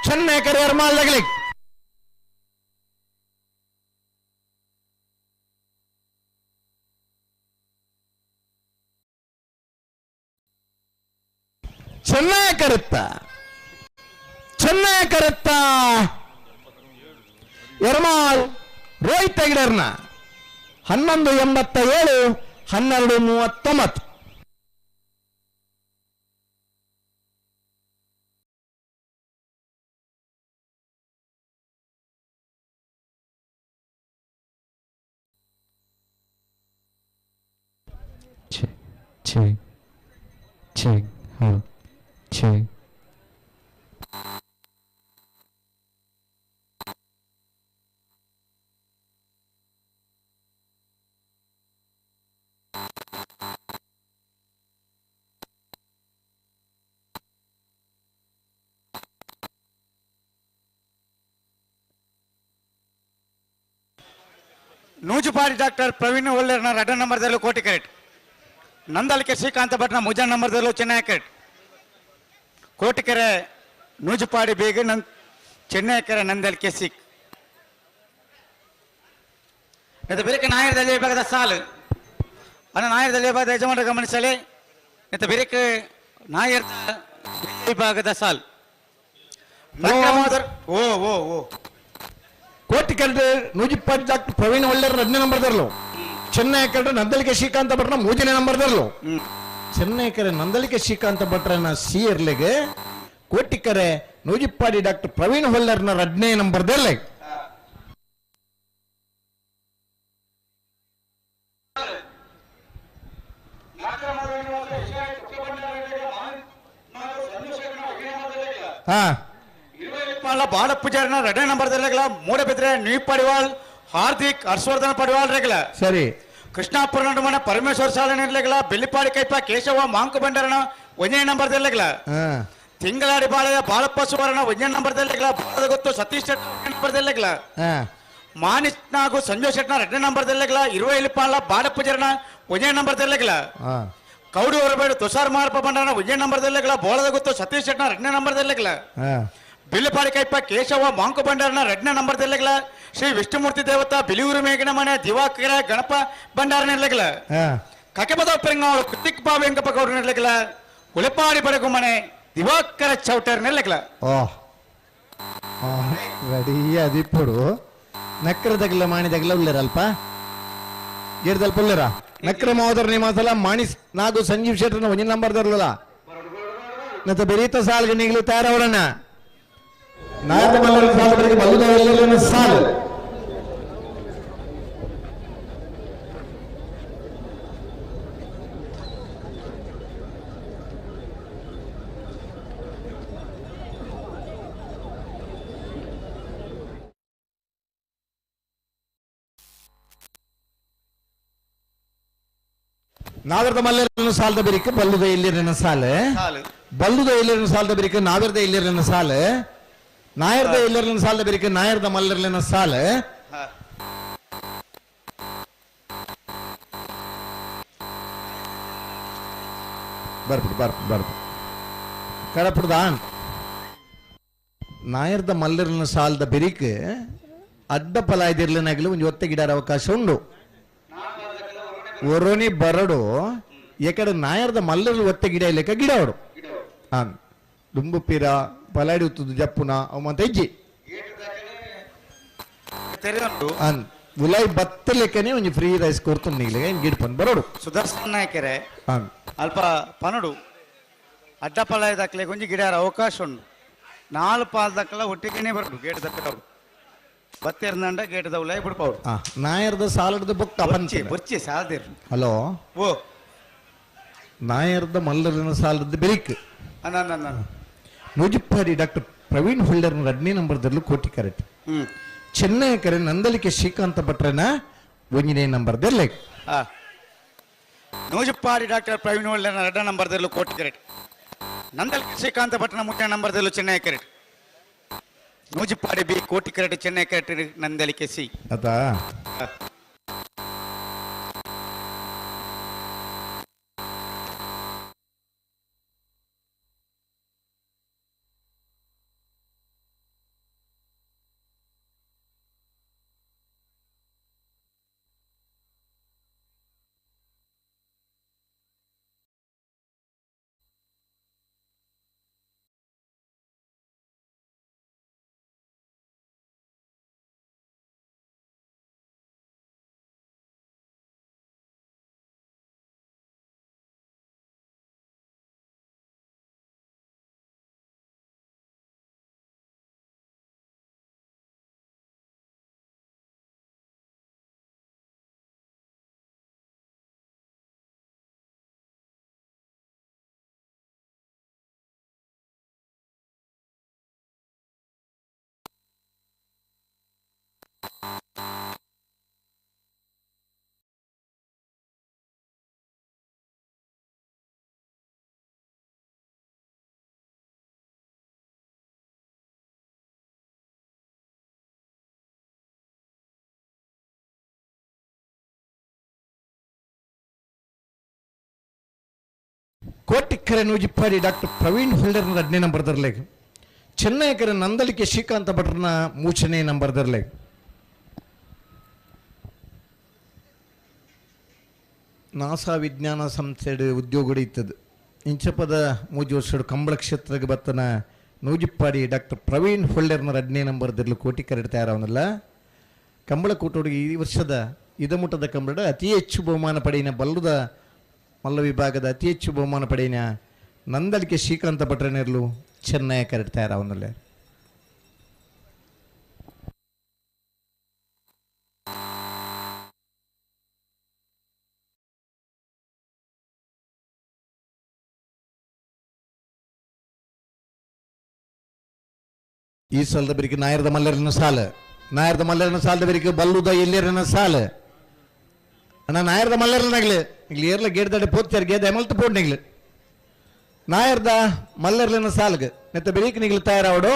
ಚೆನ್ನೈ ಕರೆ ಎರ್ಮಾಲ್ದಾಗ್ಲೆಗ್. ಚೆನ್ನೈ ಕರುತ್ತ ಚೆನ್ನೈ ಕರುತ್ತ ಎರ್ಮಾಲ್ ರೋಹಿತ್ ಹೆಗ್ಡೆರ್ನ 11.87 12.39. Check, check, hello, check. Nujupadi doctor Praveen ಒಳ್ಳೆರ್ನ ರಡ್ಡ ನಂಬರ್ದಲ್ಲೂ ಕೋಟಿ ಕರೆಕ್ಟ್. ನಂದಲಿಕೆ ಶ್ರೀಕಾಂತ ಭಟ್ನ ಮುಜ ನಂಬರ್ದಲ್ಲೂ ಚೆನ್ನೈ ಕರೆಕ್ಟ್. ಕೋಟಿಕೆರೆ ನೂಜುಪಾಡಿ ಬೇಗ ನನ್ ಚೆನ್ನೈಕೆರೆ ನಂದಲಿಕೆ ಸಿಕ್. ಇದು ಬೇರೆ ನಾಯರದಲ್ಲಿ ವಿಭಾಗದ ಸಾಲು ಅನ್ನ ನಾಯರದಲ್ಲಿ ವಿಭಾಗದ ಯಜಮಾನರು ಗಮನಿಸಲಿ. ಇದು ಬೇರೆ ನಾಯರ್ ವಿಭಾಗದ ಸಾಲು. ಓ ಓ ಓ ಕೋಟಿಕೆರೆ ನೂಜಿಪಾಡಿ ಡಾಕ್ಟರ್ ಪ್ರವೀಣ್ ಒಳ್ಳೆಯರ್ 2ನೇ ನಂಬರ್ದಲ್ಲೂ ಚೆನ್ನೈ ಕರೆ ನಂದಲಿಕೆ ಶ್ರೀಕಾಂತ ಭಟ್ನ 3ನೇ ನಂಬರ್ದಲ್ಲೂ ಚೆನ್ನೈ ಕರೆ ನಂದಲಿಕೆ ಶ್ರೀಕಾಂತ ಭಟ್ರನ ಸಿ ಎರ್ಲೆಗೆ ಕೋಟಿಕರೆ ನೂಜಿಪ್ಪಾಡಿ ಡಾಕ್ಟರ್ ಪ್ರವೀಣ್ ಹೊಲ್ಲರ್ನ 2ನೇ ನಂಬರ್ದಲ್ಲೇ. ಬಾಳ ಪೂಜಾರಿನ 2ನೇ ನಂಬರ್ದಲ್ಲೆಲ್ಲ ಮೂಡಬಿದ್ರೆ ನೀಪಾಡಿವಾಳ್ ಹಾರ್ದಿಕ್ ಹರ್ಷವರ್ಧನ ಪಡವಾಲ್ ರೆಗ್ಲ. ಸರಿ. ಕೃಷ್ಣಾಪುರ ನಡುಮನ ಪರಮೇಶ್ವರ ಸಾಲ ನಿರ್ಲೆಗ್ಲ. ಬೆಳ್ಳಿಪಾಡಿ ಕೈಪ ಕೇಶವ ಮಾಂಕು ಬಂಡರನ ಒಂದನೇ ನಂಬರ್ ದೆಲ್ಲೆಗ್ಲ. ತಿಂಗಳಾಡಿ ಬಾಳೆಯ ಬಾಳಪ್ಪ ಸುವರ್ಣ ಒಂದನೇ ನಂಬರ್ ದೆಲ್ಲೆಗ್ಲ. ಬಾಳದ ಗೊತ್ತು ಸತೀಶ್ ಶೆಟ್ಟಿ ನಂಬರ್ ದೆಲ್ಲೆಗ್ಲ. ಮಾನಿಸ್ ನಾಗು ಸಂಜಯ್ ಶೆಟ್ನ ಎರಡನೇ ನಂಬರ್ ದೆಲ್ಲೆಗ್ಲ. ಇರುವ ಇಲಿಪಾಲ ಬಾಳಪ್ಪ ಜರಣ ಒಂದನೇ ನಂಬರ್ ದೆಲ್ಲೆಗ್ಲ. ಕೌಡು ಹೊರಬೇಡು ತುಷಾರ್ ಮಾರಪ್ಪ ಬಂಡರನ ಒಂದನೇ ನಂಬರ್ ದೆಲ್ಲೆಗ್ಲ. ಬೋಳದ ಗೊತ್ತು ಸತೀಶ್ ಶೆಟ್ನ ಎರಡನೇ ನಂಬರ್ ದೆಲ್ಲೆಗ್ಲ. ಬಿಲ್ಲಪಾಡಿ ಕೈಪ ಕೇಶವ ಮಾಂಕು ಭಂಡಾರನ ಎರಡನೇ ನಂಬರ್ ದೆಲ್ಲೆಗ್ಲ. ಶ್ರೀ ವಿಷ್ಣುಮೂರ್ತಿ ದೇವತಾ ಬಿಲಿಯೂರು ಮೇಘನ ಮನೆ ದಿವಾಕರ ಗಣಪ ಭಂಡಾರ ನಿರ್ಲೆಗ್ಲ. ಕಕೆಪದ ಪೆರಂಗಾವಳು ಕೃತಿಕ್ ಬಾಬು ವೆಂಕಪ್ಪ ಗೌಡ್ರ ನಿರ್ಲೆಗ್ಲ. ಉಳೆಪಾಡಿ ಬಡಗು ಮನೆ ದಿವಾಕರ ಚೌಟರ್ ನಿರ್ಲೆಗ್ಲ. ರೆಡಿ ಅದಿಪ್ಪಡು ನಕ್ರ ದಗ್ಲ ಮಾಣಿ ದಗ್ಲ ಉಳ್ಳೇರ ಅಲ್ಪ ಗೇರ್ದಲ್ಪ ಉಳ್ಳೇರ ನಕ್ರ ಮಹೋದರ ನಿಮಾಸಲ ಮಾಣಿ ನಾಗು ಸಂಜೀವ್ ಶೆಟ್ಟರ್ನ ಒಂಜಿನ ನಂಬರ್ ದರ್ಲಲ್ಲ ನತ್ತ ಬೆರೀತ ಸಾಲ್ಗೆ ನೀಗಲು ತಯಾರವರನ್ನ ನಾಯಕ ಮಲ್ಲರ ಸಾಲು ಬರಿಗೆ ಬಲ್ಲುದ ಎಲ್ಲೆಲ್ಲನ ಸಾಲು ನಾಗರದ ಮಲ್ಲರನ್ನು ಸಾಲದ ಬೆರಿಕೆ ಬಲ್ಲುದ ಎಲ್ಲಿರನ ಸಾಲು ಬಲ್ಲುದ ಎಲ್ಲಿರನ ಸಾಲದ ಬೆರಿಕೆ ನಾಗರದ ಎಲ್ಲಿರನ ಸಾಲು ನಾಯರ್ದ ಎಲ್ಲರನ್ನ ಸಾಲದ ಬೆರಿಕೆ ನಾಯರ್ದ ಮಲ್ಲರ್ಲಿನ ಸಾಲ. ಬರ್ಪು ಬರ್ಪು ಬರ್ಪು ಕಡಪುಡ್ದ ನಾಯರ್ದ ಮಲ್ಲರ್ನ ಸಾಲದ ಬೆರಿಕೆ ಅಡ್ಡ ಪಲಾಯ್ದಿರ್ಲಿನಾಗಲಿ ಒಂದು ಒತ್ತೆ ಗಿಡಾರ ಅವಕಾಶ ಉಂಡು. ಒರೋನಿ ಬರಡು ಎಕಡೆ ನಾಯರ್ದ ಮಲ್ಲರ್ಲು ಒತ್ತೆ ಗಿಡ ಇಲ್ಲಕ ಗಿಡ ಅವಡು ಹಾಂ ದುಂಬು ಪೀರ ಪಲಾಡಿ ಉತ್ತದು ಜಪ್ಪುನ ಅವು ಮತ್ತೆ ಹೆಜ್ಜಿ ಅನ್ ಉಲಾಯ್ ಬತ್ತಲೆಕ್ಕನೆ ಒಂಜಿ ಫ್ರೀ ರೈಸ್ ಕೊಡ್ತು ನೀಗ್ಲಿಗೆ ಗಿಡ್ಪನ್ ಬರೋಡು. ಸುದರ್ಶನ್ ನಾಯಕರೇ ಅಲ್ಪ ಪನಡು ಅಡ್ಡ ಪಲಾಯ ದಾಖಲೆ ಒಂಜಿ ಗಿಡಾರ ಅವಕಾಶ ಉಂಡು. ನಾಲ್ ಪಾಲ್ ದಾಖಲ ಒಟ್ಟಿಗೆನೆ ಬರೋಡು ಗೇಟ್ ದಕ್ಕದವ್ರು ಬತ್ತೆರ್ನಂಡ ಗೇಟ್ ದೌಲಾಯ್ ಬಿಡ್ಪವ್ರು. ನಾಯರ್ದ ಸಾಲದ ಬೊಕ್ಕ ಬೊರ್ಚಿ ಬೊರ್ಚಿ ಸಾಲದಿರ್. ಹಲೋ ಓ ನಾಯರ್ದ ಮಲ್ಲರನ ಸಾಲದ ಬೆರಿಕ್ ಅನ್ನ ನೂಜಿಪ್ಪಾಡಿ ಡಾಕ್ಟರ್ ಪ್ರವೀಣ್ ಹೊಳ್ಳರ್ನ ಎರಡನೇ ನಂಬರ್ದಲ್ಲೂ ಕೋಟಿ ಕರೆಟ್. ಚೆನ್ನೈ ಕರೆ ನಂದಲಿಕೆ ಶ್ರೀಕಾಂತ ಭಟ್ರನ ಒಂದನೇ ನಂಬರ್ದಲ್ಲೇ. ನೂಜಿಪ್ಪಾಡಿ ಡಾಕ್ಟರ್ ಪ್ರವೀಣ್ ಹೊಳ್ಳರ್ನ ಎರಡನೇ ನಂಬರ್ದಲ್ಲೂ ಕೋಟಿ ಕರೆಟ್. ನಂದಲಿಕೆ ಶ್ರೀಕಾಂತ ಭಟ್ರನ ಮೂರನೇ ನಂಬರ್ದಲ್ಲೂ ಚೆನ್ನೈ ಕರೆಟ್. ನೂಜಿಪ್ಪಾಡಿ ಬಿ ಕೋಟಿ ಕರೆಟ್ ಚೆನ್ನೈ ಕರೆಟ್ ನಂದಲಿಕೆ ಸಿ. ಅದಾ ಕೋಟಿಕ್ಕರೆ ನೂಜಿಪ್ಪಾಡಿ ಡಾಕ್ಟರ್ ಪ್ರವೀಣ್ ಹೊಳ್ಳರ್ನ ಎರಡನೇ ನಂಬರ್ ದರ್ಲೆಗ್. ಚೆನ್ನೈಕರೆ ನಂದಲಿಕೆ ಶ್ರೀಕಾಂತ ಭಟ್ರನ ಮೂರನೇ ನಂಬರ್ ದರ್ಲೆಗ್. ನಾಸಾ ವಿಜ್ಞಾನ ಸಂಸ್ಥೆ ಉದ್ಯೋಗ ಇತ್ತದು ಇಂಚಪದ ಮೂಜಿ ವರ್ಷಡು ಕಂಬಳ ಕ್ಷೇತ್ರಕ್ಕೆ ಬತ್ತನ ನೂಜಿಪ್ಪಾಡಿ ಡಾಕ್ಟರ್ ಪ್ರವೀಣ್ ಹೊಳ್ಳರ್ನ ಎರಡನೇ ನಂಬರ್ ದರ್ಲು ಕೋಟಿ ಕರೆಡ್ ತಯಾರವನಲ್ಲ. ಕಂಬಳ ಕೂಟೋಡಿಗೆ ಈ ವರ್ಷದ ಇದಮುಟ್ಟದ ಕಂಬಳ ಅತಿ ಹೆಚ್ಚು ಬಹುಮಾನ ಪಡೆಯಿನ ಬಲ್ಲದ ಮಲ್ಲ ವಿಭಾಗದ ಅತಿ ಹೆಚ್ಚು ಬಹುಮಾನ ಪಡೆಯಿನ ನಂದಳಿಕೆ ಶ್ರೀಕಾಂತ ಭಟ್ರನೇರ್ಲು ಚೆನ್ನೈ ಕರೆಡ್ ತಯಾರವನಲ್ಲ. ಈ ಸಲದ ಬೆರಿಕೆ ನಾಯರದ ಮಲ್ಲರಿನ ಸಾಲ. ನಾಯರ್ದ ಮಲ್ಲರನ ಸಾಲದ ಬೆರಿಕೆ ಬಲ್ಲುದ ಎಲ್ಲರನ ಸಾಲ ಅಣ್ಣ ನಾಯರ್ದ ಮಲ್ಲರನಾಗ್ಲಿ ಇಲ್ಲಿ ಏರ್ಲ ಗೇಟ್ ದಾಡೆ ಪೋತ್ಯಾರ ಗೇದ ಎಮಲ್ತು ಪೋಡ್ ನಿಗ್ಲು ನಾಯರ್ದ ಮಲ್ಲರ್ಲಿನ ಸಾಲ್ಗ್ ನೆತ್ತ ಬೆರಿಕ್ ನಿಗ್ಲು ತಯಾರಾವಡು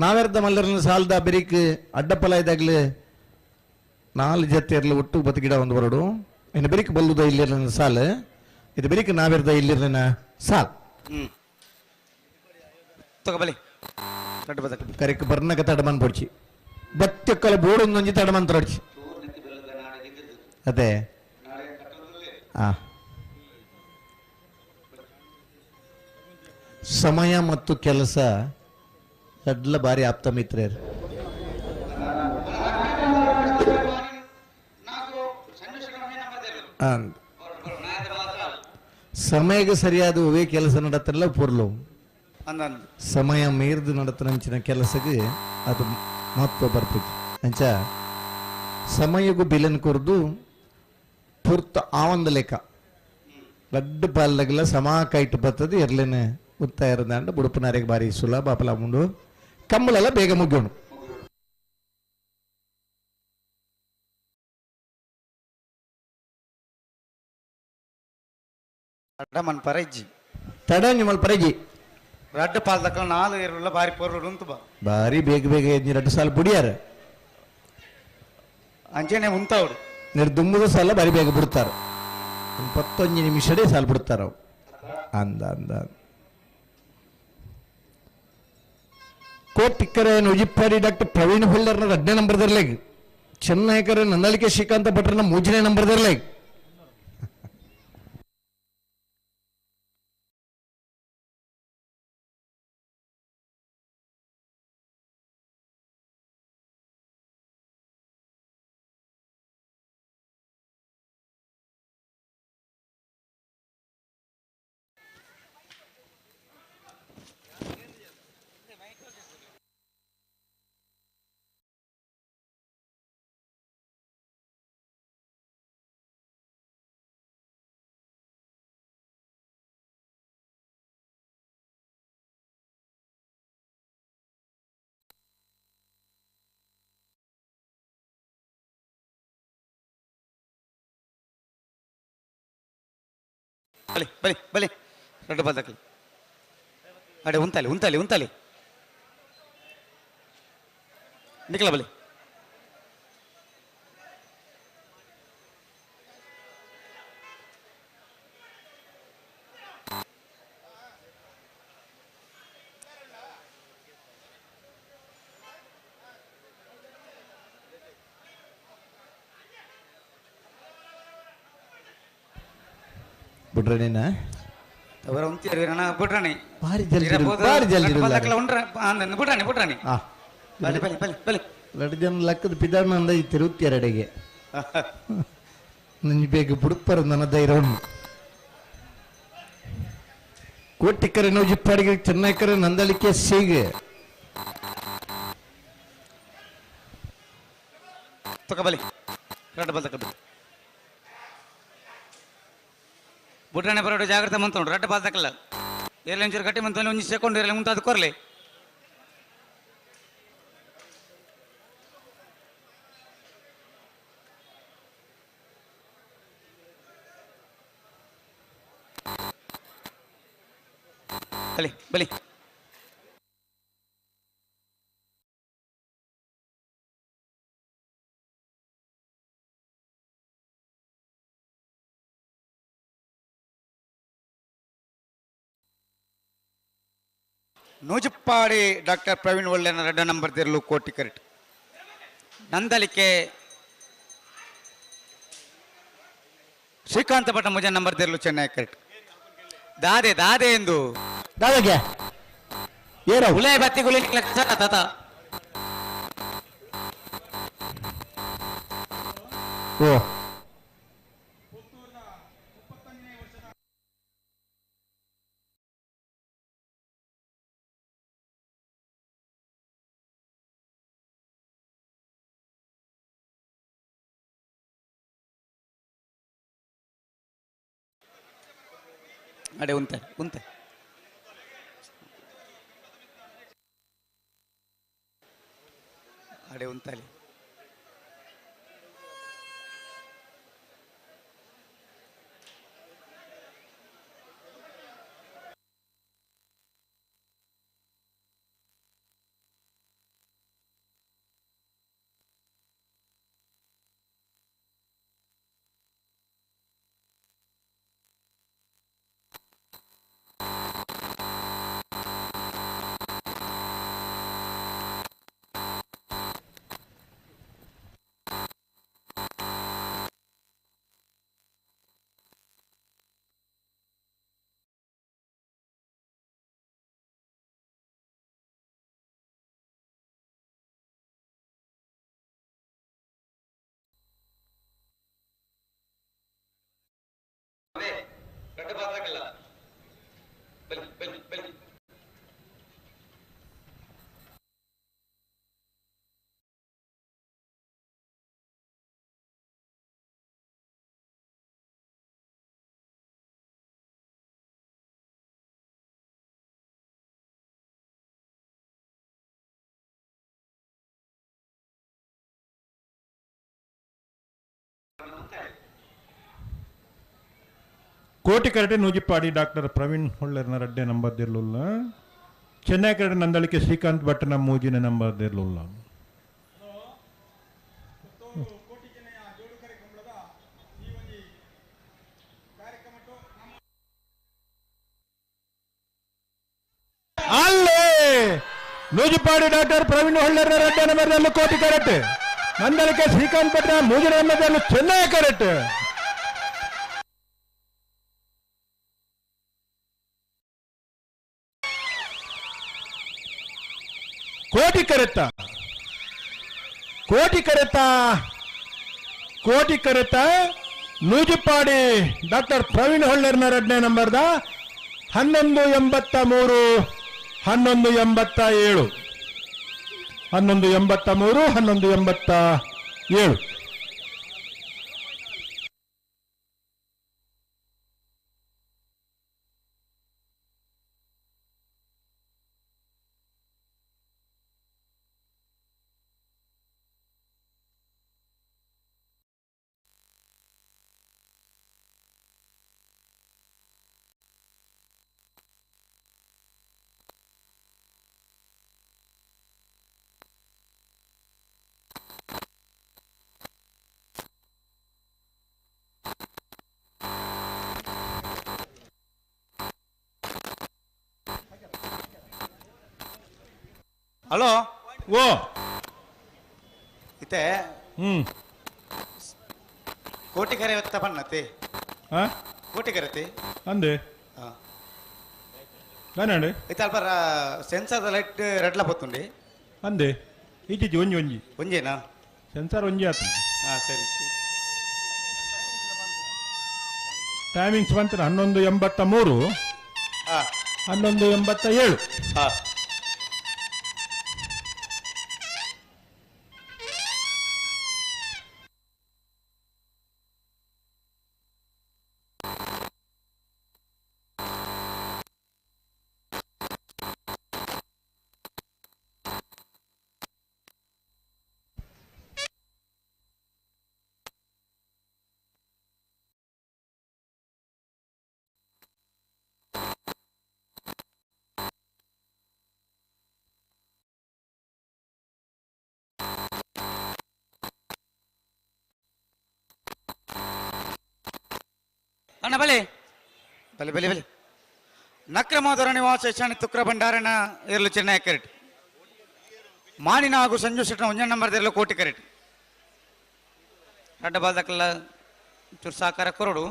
ನಾವೆರ್ದ ಮಲ್ಲರ್ಲಿನ ಸಾಲದ ಬೆರಿಕ್ ಅಡ್ಡಪ್ಪಲ ಇದಾಗ್ಲಿ ನಾಲ್ ಜತೆಯರ್ಲ ಒಟ್ಟು ಬತ್ತಗಿಡ ಒಂದು ಬರಡು ಇನ್ನು ಬೆರಿಕ್ ಬಲ್ಲುದ ಇಲ್ಲಿರ್ಲಿನ ಸಾಲ ಇದು ಬೆರಿಕ್ ನಾವೆರ್ದ ಇಲ್ಲಿರ್ಲಿನ ಸಾಲ್ ತಗೋಬಲಿ ರಡ್ಡು ಬದಕ ಕರೆಕ್ ಬರ್ನಕ ತಡಮನ್ ಪೊಡ್ಚಿ ಬತ್ತಕ್ಕಲ ಬೋಡೊಂದೊಂಜಿ ತಡಮನ್ ತೊಡಚಿ ಅದೇ ಆ ಸಮಯ ಮತ್ತು ಕೆಲಸ ರಡ್ಲ ಬಾರಿ ಆಪ್ತ ಮಿತ್ರರು. ಸಮಯಕ್ಕೆ ಸರಿಯಾದ ಒವೇ ಕೆಲಸ ನಡತ್ತಲ್ಲ ಪೊರ್ಲು ಸಮಯ ಮೀರ್ದು ನಡತನಂಚಿನ ಕೆಲಸಕ್ಕೆ ಅದು ಮಹತ್ವ ಬರ್ತದೆ. ಅಂಚ ಸಮಯಗೂ ಬಿಲನ್ ಕೊರ್ದು ಪೂರ್ತ ಆವಂದ ಲೆಕ್ಕ ಲಡ್ಡು ಪಾಲ್ದಾಗಲ ಸಮ ಕೈಟ್ ಬರ್ತದೆ ಎರ್ಲೇನೆ ಉತ್ತ ಇರೋದಾಂಡ ಬುಡುಪನಾರಿಗೆ ಬಾರಿ ಸುಲಭ ಅಪಲ ಉಂಡು ಕಂಬಳೆಲ್ಲ ಬೇಗ ಮುಗಿಯೋಣ. ತಡಮನ್ ಪರೈಜಿ ತಡ ನಿಮ್ಮಲ್ಲಿ ಪರೈಜಿ ರಡ್ಡು ಪಾಲ್ದಕ್ಕ ನಾಲ್ ಎರುಲ್ಲ ಬಾರಿ ಪೊರ್ಲು ಉಂತು ಬಾ ಬಾರಿ ಬೇಗ ಬೇಗ ರಡ್ಡು ಸಾಲ ಬುಡಿಯಾರ ಅಂಚೆನೆ ಉಂತಾವ್ರು ನೀರು ದುಮ್ಮದ ಸಾಲ ಬಾರಿ ಬೇಗ ಬಿಡ್ತಾರೆ 21 ನಿಮಿಷಡೇ ಸಾಲ ಬಿಡ್ತಾರ ಅವು. ಅಂದ ಅಂದ ಕೋಟಿಕ್ಕರೆ ನುಜಿಪ್ಪಾಡಿ ಡಾಕ್ಟರ್ ಪ್ರವೀಣ್ ಹೊಳ್ಳರ್ನ 2ನೇ ನಂಬರ್ದರ್ಲೇಗ್ ಚೆನ್ನೈಕರ ನಂದಳಿಕೆ ಶ್ರೀಕಾಂತ ಭಟ್ರನ 3ನೇ ನಂಬರ್ದರ್ಲೇಗ್ ಬಲಿ ಬಲಿ ಬಲಿ ರಡ್ಡು ಬದಕಲಿ ಅಡೆ ಉಂತಾಲಿ ಉಂತಾಲಿ ಉಂತಾಲಿ ನಿಖಲ ಬಲಿ ಬಿಡ್ರಣ್ಣ ಅವರ ಉಂತಿರು ಅಣ್ಣ ಬಿಡ್ರಣಿ ಭಾರಿ ಜಲ್ದಿ ಭಾರಿ ಜಲ್ದಿ ಬಿಡ್ರಾಣಿ ಬಿಡ್ರಾಣಿ ಬಲಿ ಬಲಿ ಬಲಿ ಬಲಿ ಎರಡು ಜನ ಲಕ್ಕದ ಪಿದಾರ್ನ ಅಂದ ಈ ತಿರುತ್ತಿ ನಂಗೆ ಬೇಗ ಬುಡುಪರ ನನ್ನ ಧೈರ್ಯವನ್ನು ಕೋಟಿಕರೆ ನೋಜಿಪ್ಪಾಡಿಗೆ ಚೆನ್ನೈಕರೆ ನಂದಳಿಕೆ ಸೀಗೆ ತಕ ಬಲಿ ರಡ್ಡು ಬಲ್ ತಕ ಬುಡ್ರಾಣೆ ಬರೋಡು ಜಾಗ್ರತೆ ಮಂತುಂಡು ರಡ್ಡು ಬಾಲ್ ತಕಲ್ಲ ಏರ್ಲೆ ಒಂಚೂರು ಗಟ್ಟಿ ಮಂತ ಒಂಜಿ ಸೆಕೆಂಡ್ ಇರಲಿ ಮುಂತಾದ ಕೊರ್ಲಿ ಬಲಿ ಬಲಿ ನೂಜುಪ್ಪಾಡಿ ಡಾಕ್ಟರ್ ಪ್ರವೀಣ್ ಒಳ್ಳೆನ 2 ನಂಬರ್ ತಿರುಳು ಕೋಟಿ ಕರೆಕ್ಟ್ ನಂದಲಿಕೆ ಶ್ರೀಕಾಂತ ಭಟ್ಟ ಮುಜ ನಂಬರ್ ತಿರುಳು ಚೆನ್ನೈ ಕರೆಕ್ಟ್ ದಾದೆ ದಾದೆ ಎಂದು ದಾದಗೆ ಏರೋ ಉಲೇ ಬತ್ತಿಗುಲಿ ತಾತ ಓ ಅಡೆ ಉಂತೆ ಉಂತೆ ಅಡೆ ಉಂತಲಿ. ಕೋಟಿ ಕರಟೆ ನೂಜಿಪ್ಪಾಡಿ ಡಾಕ್ಟರ್ ಪ್ರವೀಣ್ ಹೊಳ್ಳರ್ನ ರಡ್ಡೆ ನಂಬರ್ ದಿರ್ಲುಲ್ಲ. ಚೆನ್ನೈ ಕರಟೆ ನಂದಳಿಕೆ ಶ್ರೀಕಾಂತ್ ಭಟ್ನ ಮೂಜಿನ ನಂಬರ್ ದಿರ್ಲುಲ್ಲ. ಅಲ್ಲೇ ನೂಜಿಪ್ಪಾಡಿ ಡಾಕ್ಟರ್ ಪ್ರವೀಣ್ ಹೊಳ್ಳರ್ನ ರಡ್ಡೆ ನಂಬರ್ದಲ್ಲೂ ಕೋಟಿ ಕರಟೆ ನಂದಳಿಕೆ ಶ್ರೀಕಾಂತ್ ಭಟ್ನ ಮೂಜಿನ ನಂಬರ್ದಲ್ಲೂ ಚೆನ್ನೈ ಕರಟೆ. ಕೋಟಿ ಕರೆತ ಕೋಟಿ ಕರೆತ ಕೋಟಿ ಕರೆತ ನೂಜಿಪ್ಪಾಡಿ ಡಾಕ್ಟರ್ ಪ್ರವೀಣ್ ಹೊಳ್ಳರ್ನ ಎರಡನೇ ನಂಬರ್ದ 1183 1187 1183 1187. ಹಲೋ ಓ ಇತ್ತೆ ಕೋಟಿಕೆರೆ ಹೊತ್ತ ಬಣ್ಣತೆ ಕೋಟಿಕೆರೆತಿ ಅಂದೆ ನಾನೇ ಇತ್ತೆ ಅಲ್ಪ ಸೆನ್ಸರ್ ಲೈಟ್ ರೆಡ್ಲ ಪೊತ್ತುಂಡಿ ಅಂದೆ ಈಚೆ ಒಂಜಿ ಒಂಜಿ ಒಂಜೇನಾ ಸೆನ್ಸರ್ ಒಂಜಿ ಆತು. ಹಾ ಸರಿ ಸರಿ. ಟೈಮಿಂಗ್ಸ್ ಬಂತ 11:83 11:87. ಅಣ್ಣ ಬಲೆ ಬಲೆ ಬಲೆ ಬಲೆ ನಕ್ರಮಾದರ ನಿವಾಸ ಈಶಾನ್ಯ ತುಕ್ರ ಭಂಡಾರನ ಇರಲು ಚೆನ್ನೈ ಕರೆಟ್ ಮಾನಿನ ಹಾಗೂ ಸಂಜು ಶೆಟ್ಟನ ಒಂಜ ನಂಬರ್ ಇರಲು ಕೋಟಿ ಕರೆಟ್ ರಡ್ಡ ಬಾಲ್ದಕ್ಲ ಚೂರು ಸಾಕಾರ ಕೊರಡು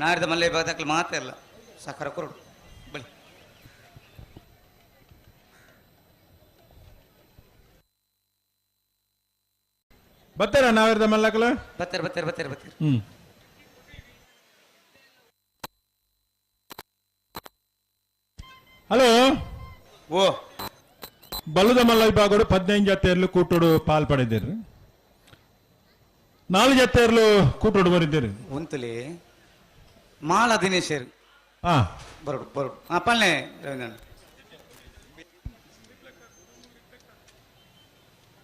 ನಾರಿದ ಮಲ್ಲೆ ಬಾಲ್ದಕ್ಲ ಮಾತ್ರ ಇಲ್ಲ ಸಾಕಾರ ಕೊರಡು ಬಲೆ ಬರ್ತಾರ ನಾವಿರದ ಮಲ್ಲಕಲ ಬರ್ತಾರೆ ಬರ್ತಾರೆ ಬರ್ತಾರೆ ಬರ್ತಾರೆ. ಹಲೋ ಓ ಬಲ್ಲದ ಮಲ್ಲ ವಿಭಾಗಡು 15 ಜತೆಯರ್ಲು ಕೂಟೋಡು ಪಾಲ್ ಪಡೆದಿರು 4 ಜತೆಯರ್ಲು ಕೂಟೋಡು ಬರಿದ್ದೀರಿ ಉಂತಲಿ ಮಾಲ ದಿನೇಶರ್ ಹಾ ಬರೋಡು ಬರೋಡು ಹಾ ಪಲ್ಲೆ ರವೀಂದ್ರಣ್ಣ.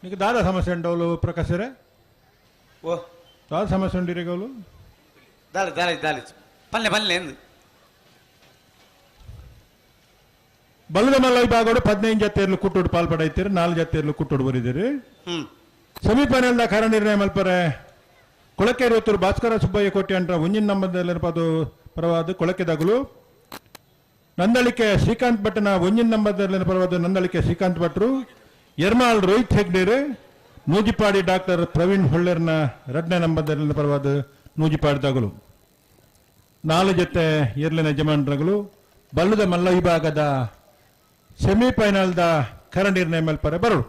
నీకు దాదా సమస్య ఉండవులు ಪ್ರಕಾಶರೇ? ಓ ದಾದ ಸಮಸ್ಯೆ ಉಂಡಿರಿಗೌಲು? ದಾಲೆ ದಾಲೆ ದಾಲೆ ಪಲ್ಲೆ ಪಲ್ಲೆ ಎಂದು ಬಲ್ಲದ ಮಲ್ಲ ವಿಭಾಗಡು 15 ಜತೆಯರ್ಲು ಕುಟ್ಟೋಡು ಪಾಲ್ಪಡೈತಿರಿ, 4 ಜತೆಯರ್ಲು ಕುಟ್ಟೋಡು ಬರಿದಿರಿ. ಸಮೀಪನೆಲ್ದ ಖರ ನಿರ್ಣಯ ಮಲ್ಪರೆ ಕೊಳಕೆರಿ ಒತ್ತೂರು ಭಾಸ್ಕರ ಸುಬ್ಬಯ್ಯ ಕೋಟೆ ಅಂಟ್ರ ಒಂಜಿನ ನಂಬರ್ದಲ್ಲಿ ಪರವಾದ ಕೊಳಕೆದಾಗಲು ನಂದಳಿಕೆ ಶ್ರೀಕಾಂತ್ ಭಟ್ಟನ ಒಂಜಿನ ನಂಬರ್ದಲ್ಲಿ ಪರವಾದ ನಂದಳಿಕೆ ಶ್ರೀಕಾಂತ್ ಭಟ್ರು, ಎರ್ಮಾಳ್ ರೋಹಿತ್ ಹೆಗ್ಡೇರು, ನೂಜಿಪಾಡಿ ಡಾಕ್ಟರ್ ಪ್ರವೀಣ್ ಹೊಳ್ಳರ್ನ 2ನೇ ನಂಬರ್ದಲ್ಲಿ ಪರವಾದ ನೂಜಿಪಾಡಿದಾಗಲು 4 ಜೊತೆ ಎರ್ಲಿನ ಯಜಮಾನರುಗಳು ಬಲ್ಲದ ಮಲ್ಲ ವಿಭಾಗದ ಸೆಮಿಫೈನಲ್ದ ಖರ ನಿರ್ಣಯ ಮಲ್ಪರೆ ಬರಡು.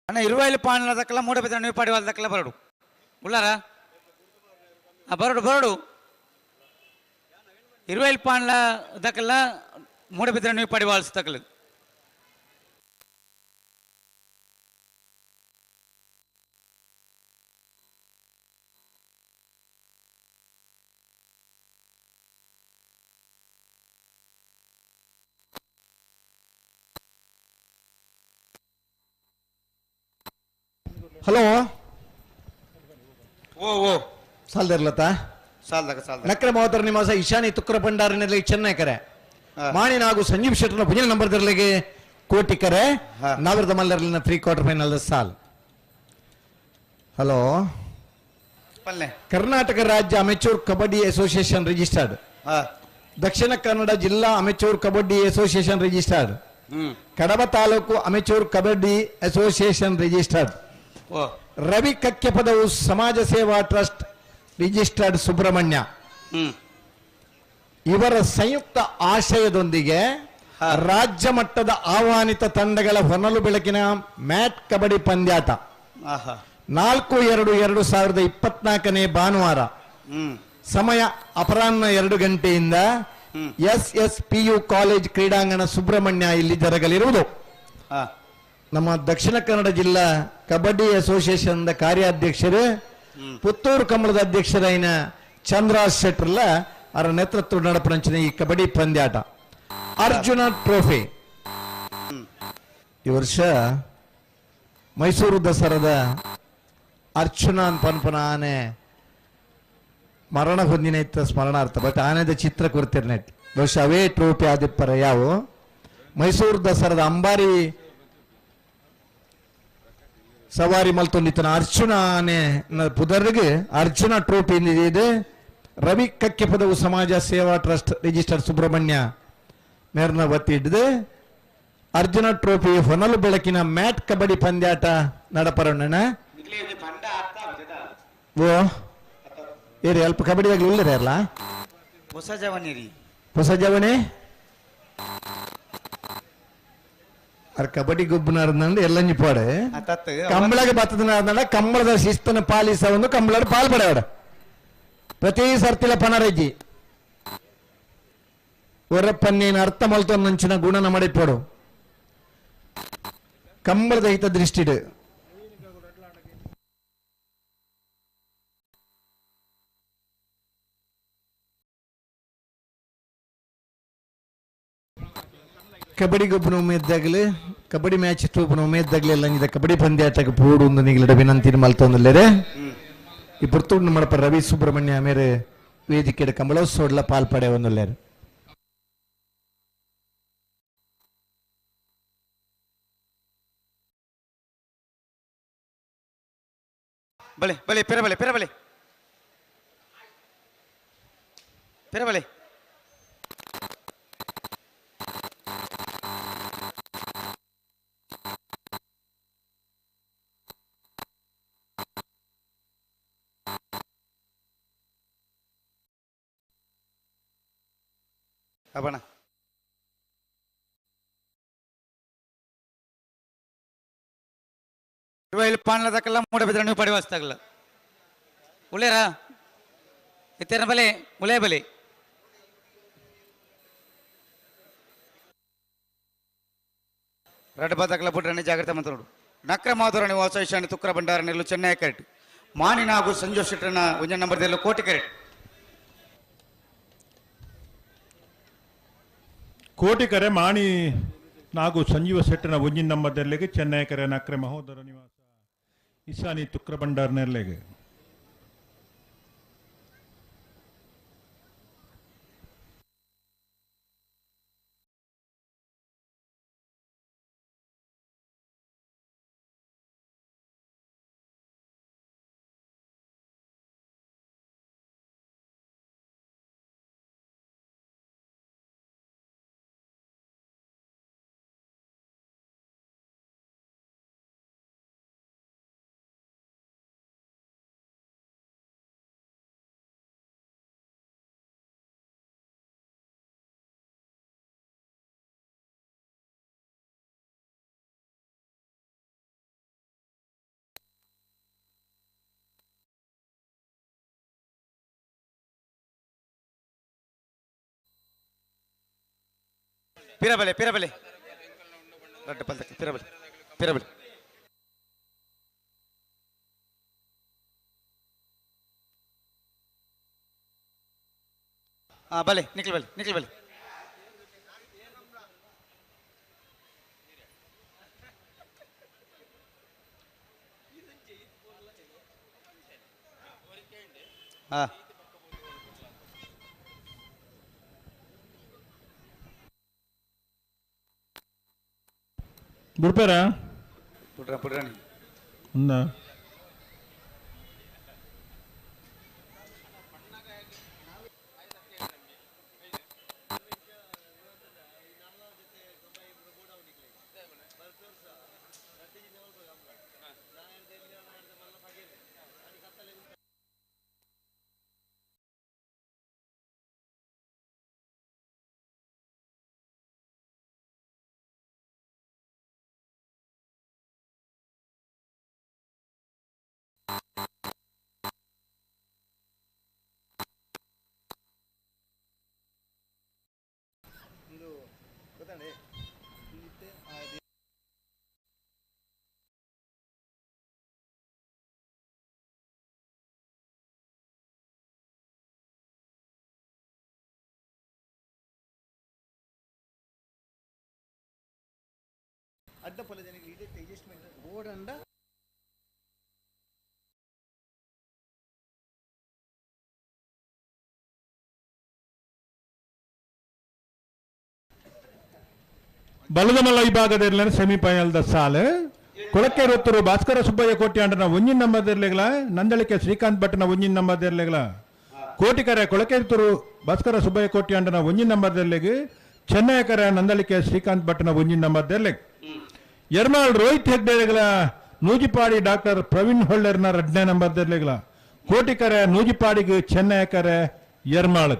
ಅಣ್ಣ ಇರುವೈಲು ಪಾಂಡ್ಲ ದಕ್ಕಲ ಮೂಡಬಿದ್ರೆ ನೀವು ಪಾಡಿ ದಕ್ಕಲ ಬರಡು ಉಳ್ಳಾರ ಬರಡು ಬರಡು ಇರುವೈಲು ಪಾಂಡ್ಲ ದಕ್ಕಲ ಮೂಡಬಿದ್ರೆ ನೀವು ಪಾಡಿ ವಾಲ್ಸ್ ತಕ್ಕಲ. ಹಲೋ ಓ ಓ ಸಾಲ್ದಿರ್ಲತ್ತ ಸಾಲ್ದಾಗ ಸಾಲ್ದಾಗ ನಕ್ರ ಮಾವತರ ನಿವಾಸ ಈಶಾನಿ ತುಕ್ರ ಭಂಡಾರಿನಲ್ಲಿ ಚೆನ್ನೈ ಕರೆ ಮಾಣಿನ ಹಾಗೂ ಸಂಜೀವ್ ಶೆಟ್ಟರ್ನ ಭುಜನ ನಂಬರ್ದರ್ಲಿಗೆ ಕೋಟಿ ಕರೆ ನಾವಿರದ ಮಲ್ಲರ್ಲಿನ ಪ್ರೀ ಕ್ವಾರ್ಟರ್ ಫೈನಲ್ ಸಾಲ್. ಹಲೋ ಪಲ್ಲೆ ಕರ್ನಾಟಕ ರಾಜ್ಯ amateur kabaddi association registered, Dakshina Kannada ಜಿಲ್ಲಾ amateur kabaddi association registered, Kadaba taluk amateur kabaddi association registered, Ravi Kakkepadavu Samaja Seva trust registered Subrahmanya ಇವರ ಸಂಯುಕ್ತ ಆಶಯದೊಂದಿಗೆ ರಾಜ್ಯ ಮಟ್ಟದ ಆಹ್ವಾನಿತ ತಂಡಗಳ ಹೊನಲು ಬೆಳಕಿನ ಮ್ಯಾಟ್ ಕಬಡ್ಡಿ ಪಂದ್ಯಾಟ 4/2/2024 ಭಾನುವಾರ ಸಮಯ ಅಪರಾಹ್ನ 2 ಗಂಟೆಯಿಂದ SSPU college ಕ್ರೀಡಾಂಗಣ ಸುಬ್ರಹ್ಮಣ್ಯ ಇಲ್ಲಿ ಜರಗಲಿರುವುದು. ನಮ್ಮ ದಕ್ಷಿಣ ಕನ್ನಡ ಜಿಲ್ಲಾ ಕಬಡ್ಡಿ ಅಸೋಸಿಯೇಷನ್ ಕಾರ್ಯಾಧ್ಯಕ್ಷರು ಪುತ್ತೂರು ಕಂಬಳದ ಅಧ್ಯಕ್ಷರಾಯಿನ ಚಂದ್ರಾಜ್ ಶೆಟ್ಟರ್ಲ ಅವರ ನೇತೃತ್ವ ನಡಪರಂಚಿನ ಈ ಕಬಡ್ಡಿ ಪಂದ್ಯಾಟ ಅರ್ಜುನ ಟ್ರೋಫಿ. ಈ ವರ್ಷ ಮೈಸೂರು ದಸರಾದ ಅರ್ಜುನ ಪನ್ಪನ ಆನೆ ಮರಣ ಹೊಂದಿನ ಇತ್ತ ಸ್ಮರಣಾರ್ಥ, ಬಟ್ ಆನೆದ ಚಿತ್ರ ಕೊಡ್ತಿರ್ನೆಟ್ ಬಹುಶಃ ಅವೇ ಟ್ರೋಫಿ ಆದಿಪ್ಪರ ಯಾವು ಮೈಸೂರು ದಸರಾದ ಅಂಬಾರಿ ಸವಾರಿ ಮಲ್ತೊಂದಿತ್ತನ ಅರ್ಜುನ ಆನೆ ಪುದರ್ಗೆ ಅರ್ಜುನ ಟ್ರೋಫಿ ಇದೆ. ರವಿ ಕಕ್ಕೆಪದವು ಸಮಾಜ ಸೇವಾ ಟ್ರಸ್ಟ್ ರಿಜಿಸ್ಟರ್ ಸುಬ್ರಹ್ಮಣ್ಯ ಮೇರ್ನ ವತಿ ಹಿಡಿದು ಅರ್ಜುನ ಟ್ರೋಫಿ ಹೊನಲು ಬೆಳಕಿನ ಮ್ಯಾಟ್ ಕಬಡ್ಡಿ ಪಂದ್ಯಾಟ ನಡಪರಣ್ಣ. ಓ ಏರಿ ಅಲ್ಪ ಕಬಡ್ಡಿಯಾಗಲಿ ಇಲ್ಲರೇ ಅಲ್ಲ ಹೊಸ ಜವನಿ ರೀ, ಹೊಸ ಜವನಿ ಕಬಡ್ಡಿ ಗೊಬ್ಬನಾರ್ದಂಡ ಎಲ್ಲಂಜಿ ಪಾಡು ಕಂಬಳಗ ಬತ್ತದನಾರ್ದಂಡ ಕಂಬಳದ ಶಿಸ್ತನ ಪಾಲಿಸ ಒಂದು ಕಂಬಳದ ಪಾಲ್ಪಡವಡ ಪ್ರತಿ ಸರ್ತಿಲ ಪನರಜ್ಜಿ ಹೊರಪನ್ನೇನು ಅರ್ಥ ಮಲ್ತೊಂದಂಚಿನ ಗುಣನ ಮಡಿಪಡು ಕಂಬಳದ ಹಿತ ದೃಷ್ಟಿಡು. ಕಬಡ್ಡಿ ಗೊಬ್ಬನ ಉಮೇದ್ದಾಗಲಿ ಕಬಡ್ಡಿ ಮ್ಯಾಚ್ ತೂಪನ ಉಮೇದ್ದಾಗಲಿ ಎಲ್ಲ ಕಬಡ್ಡಿ ಪಂದ್ಯಾಟಕ್ಕೆ ಪೋಡು ಒಂದು ನಿಗಲಿಡ ವಿನಂತಿ ಮಲ್ತೊಂದುಲ್ಲೇರೆ. ಈ ಪುರ್ತುಂಡು ಮಡಪ ರವಿ ಸುಬ್ರಹ್ಮಣ್ಯ ಮೇರೆ ವೇದಿಕೆ ಕಂಬಳೋತ್ಸವಡ್ಲ ಪಾಲ್ಪಡೆ ಒಂದುಲ್ಲೇರು. ಬಲೆ ಬಲೆ ಪೆರಬಲೆ ಪೆರಬಲೆ ಪೆರಬಲೆ ಅಬಣ ಇವ ಪಾನ್ಲದಕ್ಕೆಲ್ಲ ಮೂಡಬಿದ್ರೆ ನೀವು ಪಡಿವಾಸ್ತಾಗಲ್ಲ ಉಳ್ಳೇರಾ ಇತ್ತೇನ ಬಲೆ ಉಳೇ ಬಲೆ ರಡ್ ಬದಕಲ ಬುಡ್ರನೆ ಜಾಗ್ರತೆ ಮಾತಾಡು. ನಕ್ರ ಮಾಧುರ ನಿವಾಸ ಈಶಾನ್ಯ ತುಕ್ರ ಭಂಡಾರ ನಿಲ್ಲು ಚೆನ್ನೈ ಕರೆಟ್ ಮಾನಿನ ಹಾಗೂ ಸಂಜು ಶೆಟ್ಟರ್ನ ಒಂಜ ನಂಬರ್ದಲ್ಲೂ ಕೋಟಿ ಕರೆಟ್. ಕೋಟಿ ಕರೆ ಮಾಣಿ ನಾಗು ಸಂಜೀವ ಶೆಟ್ಟನ ಒಂಜಿನ ನಂಬರ್ದಲ್ಲಿಗೆ ಚೆನ್ನೈ ಕರೆ ನಕ್ರೆ ಮಹೋದರ ನಿವಾಸ ಈಶಾನಿ ತುಕ್ರ ಭಂಡಾರ ನೆರ್ಲೆಗೆ. ಪಿರಬಲೆ ಪಿರಬಲೆ ರಡ್ಡ ಪಲ್ತಕ್ಕೆ ಪಿರಬಲೆ ಪಿರಬಲೆ ಹಾಂ ಬಲೆ ನಿಖಿಲ್ ಬಲೆ ನಿಖಿಲ್ ಬಲೆ ಹಾಂ ಬಿಡ್ಪಾರ ಪುಡ್ರ ಪುಡ್ರಾಣಿ ఉందా? ಬಲದಮಲ್ಲ ವಿಭಾಗದ ಸೆಮಿಫೈನಲ್ the ಸಾಲು ಕೊಳಕೆ ರೊತ್ತರು ಭಾಸ್ಕರ ಸುಬ್ಬಯ್ಯ ಕೋಟ್ಯಾಂಡನ ಒಂಜಿನ ನಂಬರ್ದಿರ್ಲಿಗಳ ನಂದಳಿಕೆ ಶ್ರೀಕಾಂತ್ ಭಟ್ನ ಒಂಜಿನ ನಂಬರ್ದಿರ್ಲಿಗಳ ಕೋಟಿಕರೆ ಕೊಳಕೆರ್ತರು ಭಾಸ್ಕರ ಸುಬ್ಬಯ್ಯ ಕೋಟ್ಯಾಂಡನ ಒಂಜಿನ ನಂಬರ್ದಿರ್ಲಿಗೆ ಚೆನ್ನೈಕರ ನಂದಳಿಕೆ ಶ್ರೀಕಾಂತ್ ಭಟ್ನ ಒಂಜಿನ ನಂಬರ್ದಿರ್ಲಿಗ್ ಎರ್ಮಾಳ್ ರೋಹಿತ್ ಹೆಗ್ಡೆಗಳ ನೂಜಿಪಾಡಿ ಡಾಕ್ಟರ್ ಪ್ರವೀಣ್ ಹೊಳ್ಳರ್ನ ಎರಡನೇ ನಂಬರ್ದಿರ್ಲಿಗಳ ಕೋಟಿಕರೆ ನೂಜಿಪಾಡಿಗೆ ಚೆನ್ನೈಕರೆ ಎರ್ಮಾಳ್.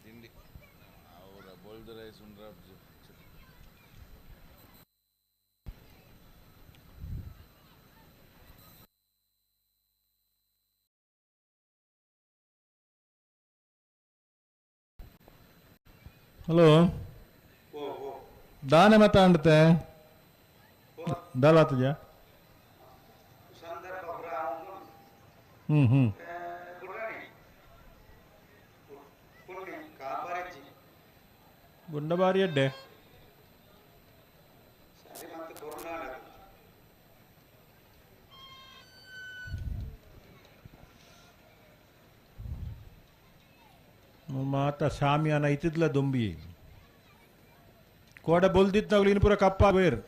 ತಿಂಡಿ ಅವರ ಬೋಲ್ಡ್ ರೈಸ್ ಉಂಡ್ರ. ಹಲೋ ದಾನೆ ಮತ್ತ ಅಂಡತೆ ದಾಲಾತಜ ಹ್ಮ್ ಹ್ಮ್ ಗುಂಡಬಾರಿ ಅಡ್ಡೆ ಮಾತ ಶಾಮಿಯಾನ ಇತ್ತಿದ್ಲ ದೊಂಬಿ ಕೋಡ ಬೊಲ್ದಿತ್ತಾಗಲು ಇನ್ನು ಪೂರ ಕಪ್ಪ ಬೇರ್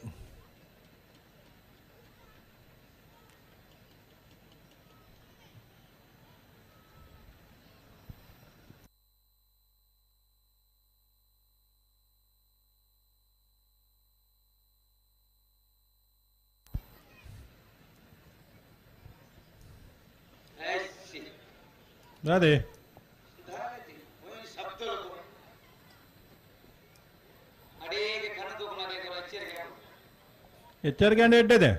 ಅದೇ ಎಚ್ಚರಿಕೆ ಎಡ್ಡದೆ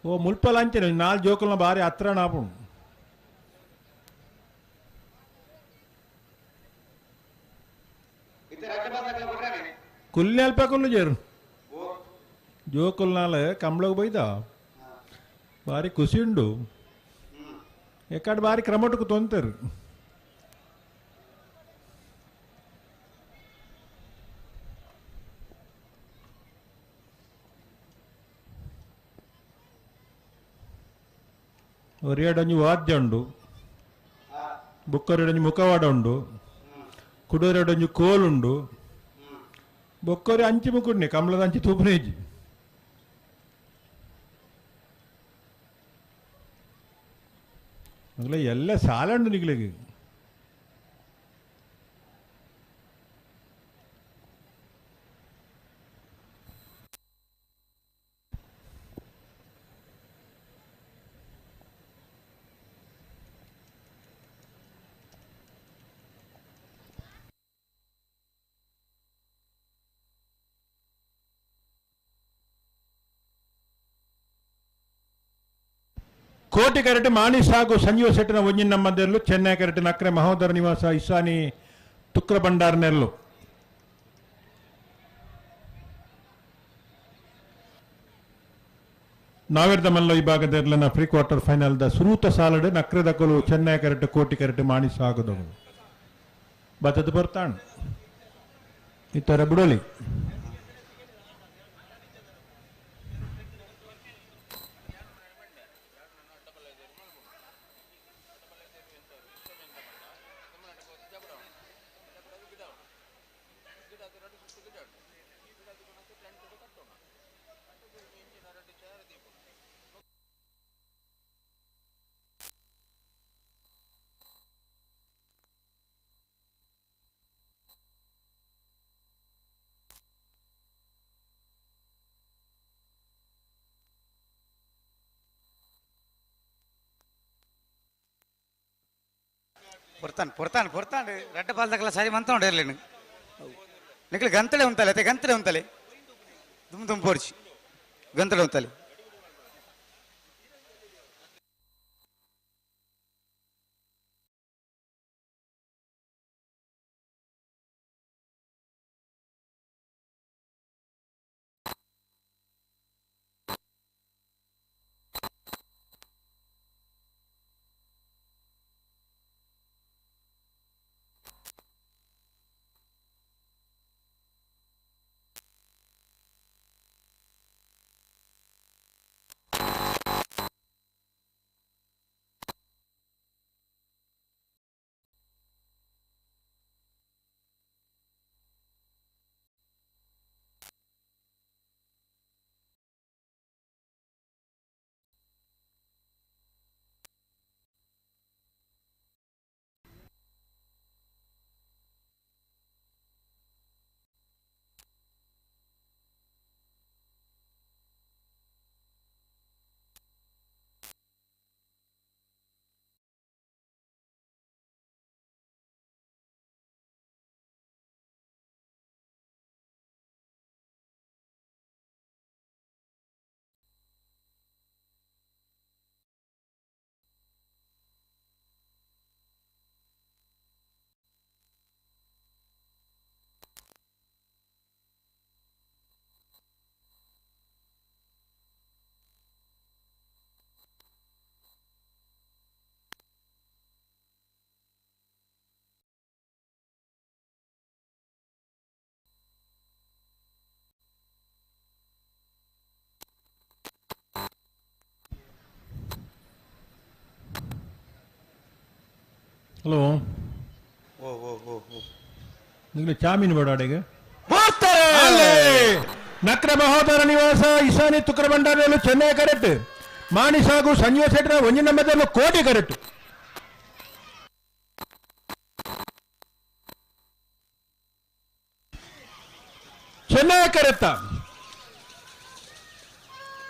ಓ ಮುಲ್ಪಲ ಅಂಚನೆ ನಾಲ್ ಜೋಕುಲ್ನ ಬಾರಿ ಹತ್ರ ನಾಪು ಕುಲ್ಲಿ ಅಲ್ಪ ಕುಲ್ಲು ಜೇರು ಜೋಕುಲ್ನಾಲ ಕಂಬ್ಳಗ್ ಬೈದ ಬಾರಿ ಖುಷಿ ಉಂಡು ಎಕ್ಕಡ ಬಾರಿ ಕ್ರಮಟకు ತೊಂತರು ಒರಿಯಡೊಂಜಿ ವಾದ್ಯ ಉಂಡು ಬೊಕ್ಕೊರಿಡೊಂಜಿ ಮುಖವಾಡ ಉಂಡು ಕುಡೋರೆಡೊಂಜಿ ಕೋಲುಂಡು ಬೊಕ್ಕೊರಿ ಅಂಚಿ ಮುಕ್ಕುಡ್ನಿ ಕಮಲದ ಅಂಚಿ ತೂಪುನೇಜಿ ಅಗಲ ಎಲ್ಲ ಸಾಲಂಡು ನಿಗ್ಲಿಗೆ ಕೋಟಿ ಕರೆಟ್ ಮಾಣಿ ಸಾಗು ಸಂಜೀವ ಶೆಟ್ಟಿನ ಒಂಜಿನ ಮಧ್ಯದಲ್ಲೂ ಚೆನ್ನೈ ಕರೆಟ್ ನಕ್ರೆ ಮಹೋದರ ನಿವಾಸ ಇಸಾನಿ ತುಕ್ರ ಭಂಡಾರ್ನೆಲ್ಲು ನಾವೆರ್ದ ಮಲ್ಲ ವಿಭಾಗದ ಪ್ರೀ ಕ್ವಾರ್ಟರ್ ಫೈನಲ್ the ಸುರೂತ ಸಾಲಡ್ ನಕ್ರೆ ದಕಲು ಚೆನ್ನೈ ಕರೆಟ್ ಕೋಟಿ ಕರೆಟ್ ಮಾಣಿ ಸಾಗುದವು ಬತ್ತದ ಬರ್ತಾಣ ಈ ತರ ಬಿಡೋಲಿ ಪೊರ್ತಾನ್ ಪೊರ್ತಾನ್ ಪೊರ್ತಾನ್ ರಡ್ಡ ಪಾಲ್ದಕಲ ಸರಿ ಮಂತ ಉಂಡು ಇರ್ಲಿ ನಿಕ್ಲೆ ಗಂತಳೆ ಉಂತಲೆ ಅತ್ತೆ ಗಂತಳೆ ಉಂತಲೆ ದುಮ್ ದುಮ್ ಪೋರ್ಚಿ ಗಂತಳೆ ಉಂತಲೆ ಹಲೋ ಓ ಓ ಓ ಓ ನಿಮಗೆ ಚಾಮೀನು ಬೇಡ ಅಡೆಗೆ ನಕ್ರ ಮಹೋದರ ನಿವಾಸ ಇಶಾನಿ ತುಕ್ರ ಭಂಡಾರಿಯಲ್ಲೂ ಚೆನ್ನೈ ಕರೆಕ್ಟ್ ಮಾಣಿ ಸಾಗು ಸಂಜೀವ ಶೆಟ್ಟರ ಒಂಜಿನ ನಂಬರ್ದಲ್ಲೂ ಕೋಟಿ ಕರೆಕ್ಟ್. ಚೆನ್ನೈ ಕರೆತ್ತ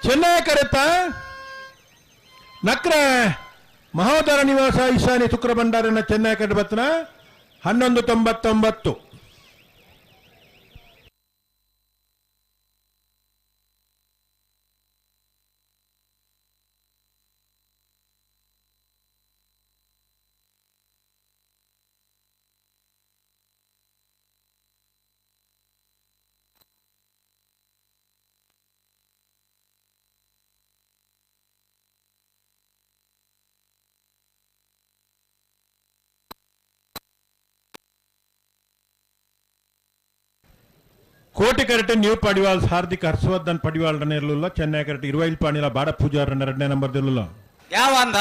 ಚೆನ್ನೈ ಕರೆತ್ತ ನಕ್ರ ಮಹೋದರ ನಿವಾಸ ಈಶಾನಿ ತುಕ್ರ ಭಂಡಾರನ ಚೆನ್ನೈ ಕರೆಕ್ಟ್ ಬತ್ತನ 11.99. ಕೋಟಿ ಕರೆಕ್ಟ್ ನ್ಯೂ ಪಡಿವಾಲ್ ಹಾರ್ದಿಕ್ ಹರ್ಷವರ್ಧನ್ ಪಡಿವಾಲ್ ರನ್ ಇರಲಿಲ್ಲ. ಚೆನ್ನೈ ಕರೆಕ್ಟ್ ಇರುವೈಲ್ ಪಾಣಿಲ ಬಾಡ ಪೂಜಾರ್ ರನ್ ಎರಡನೇ ನಂಬರ್ ಇರಲಿಲ್ಲ. ಯಾವ ಅಂದ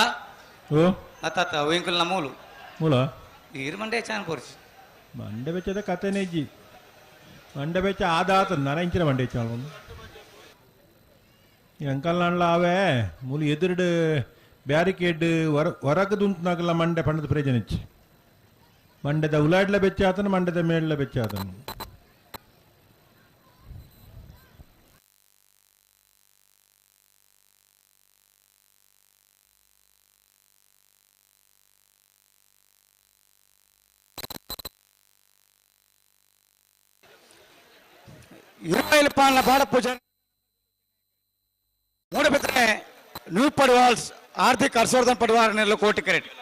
ಓ ಅತ್ತ ವೆಂಕುಲ್ ಮೂಲು ಮೂಲ ಈರು ಮಂಡೆ ಚಾನ್ ಪೋರ್ಚಿ ಮಂಡೆ ಬೆಚ್ಚದ ಕತೆನೇ ಇಜ್ಜಿ ಮಂಡೆ ಬೆಚ್ಚ ಆದಾತ ನನ ಇಂಚಿನ ಮಂಡೆ ಹೆಚ್ಚ ಅಂಕಲ್ ಆವೆ ಮೂಲು ಎದುರುಡು ಬ್ಯಾರಿಕೇಡ್ ಹೊರ ಹೊರಗದುಂತನಾಗಲ್ಲ ಮಂಡೆ ಪಂಡದ ಪ್ರಯೋಜನ ಇಚ್ಚಿ ಮಂಡ್ಯದ ಉಲಾಡ್ಲ ಬೆಚ್ಚ ಆತನು ಮಂಡ್ಯದ ಮೇಡ್ಲ ಬೆಚ್ಚ ಆತನು. ಇರುವೈಲ್ ಪಾಲ್ನ ಬಾಡ ಪೂಜೆ ಮೂಡಬಿದ್ರೆ ನ್ಯೂ ಪಡ್ವಾಲ್ಸ್ ಆರ್ಥಿಕ ಹರ್ಷವರ್ಧನ್ ಪಡ್ವಾರ್ ನೆಲ್ಲ ಕೋಟಿ ಕರೆಕ್ಟ್.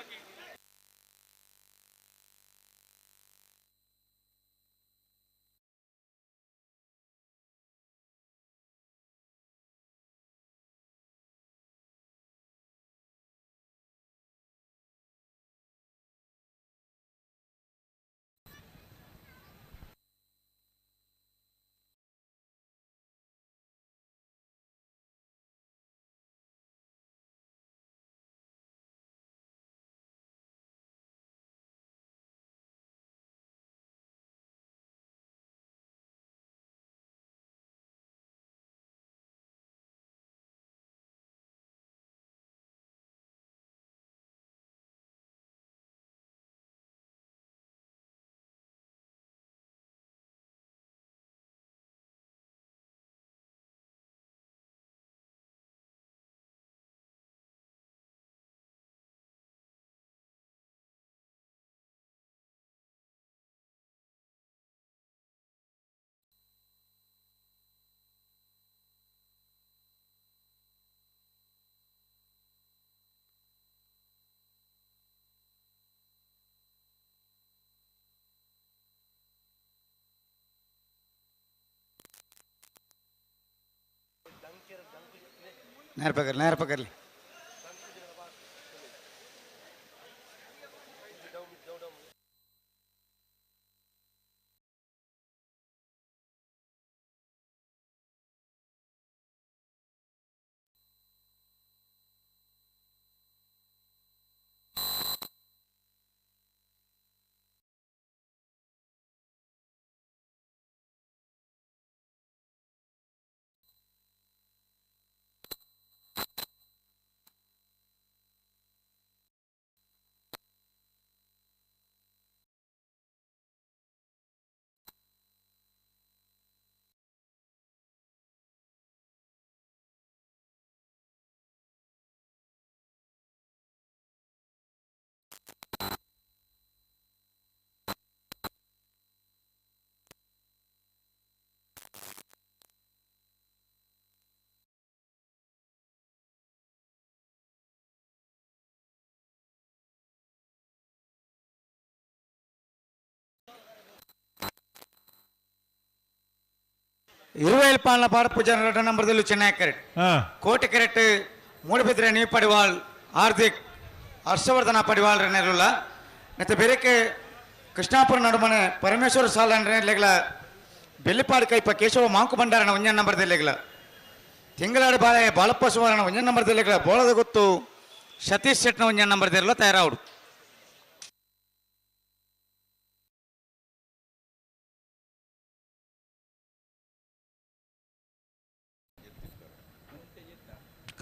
ನೇರ ಪಕರ್ಲಿ ನೇರ ಪಕರ್ಲಿ. ಇರುವೈಲ್ ಪಾಲ್ನ ಬಾಡ ಪೂಜಾರ್ ಎರಡನೇ ನಂಬರ್ದಲ್ಲೂ ಚೆನ್ನೈ ಕರೆಕ್ಟ್. ಕೋಟಿ ಕರೆಕ್ಟ್ ಮೂಡಬಿದ್ರೆ ನ್ಯೂ ಪಡಿವಾಲ್ ಹಾರ್ದಿಕ್ ಹರ್ಷವರ್ಧನ ಪಡಿವಾಲ್ ನೆರಲ್ಲ. ಮತ್ತೆ ಬೇರೆಕ್ಕೆ ಕೃಷ್ಣಾಪುರ ನಡುಮನೆ ಪರಮೇಶ್ವರ ಸಾಲ ಲೆಗ್ಲ ಬೆಳ್ಳಿಪಾಡು ಕೈಪ ಕೇಶವ ಮಾಂಕು ಭಂಡಾರನ ಒಂಜನ ನಂಬರ್ದಲ್ಲಿ ತಿಂಗಳಾಡು ಬಾಳೆ ಬಾಲಪ್ಪ ಸುವರ್ಣ ಒಂಜನ ನಂಬರ್ದಲ್ಲಿ ಬೋಳದ ಗೊತ್ತು ಸತೀಶ್ ಶೆಟ್ನ ಒಂಜನ ನಂಬರ್ದಲ್ಲ ತಯಾರಾవుడు.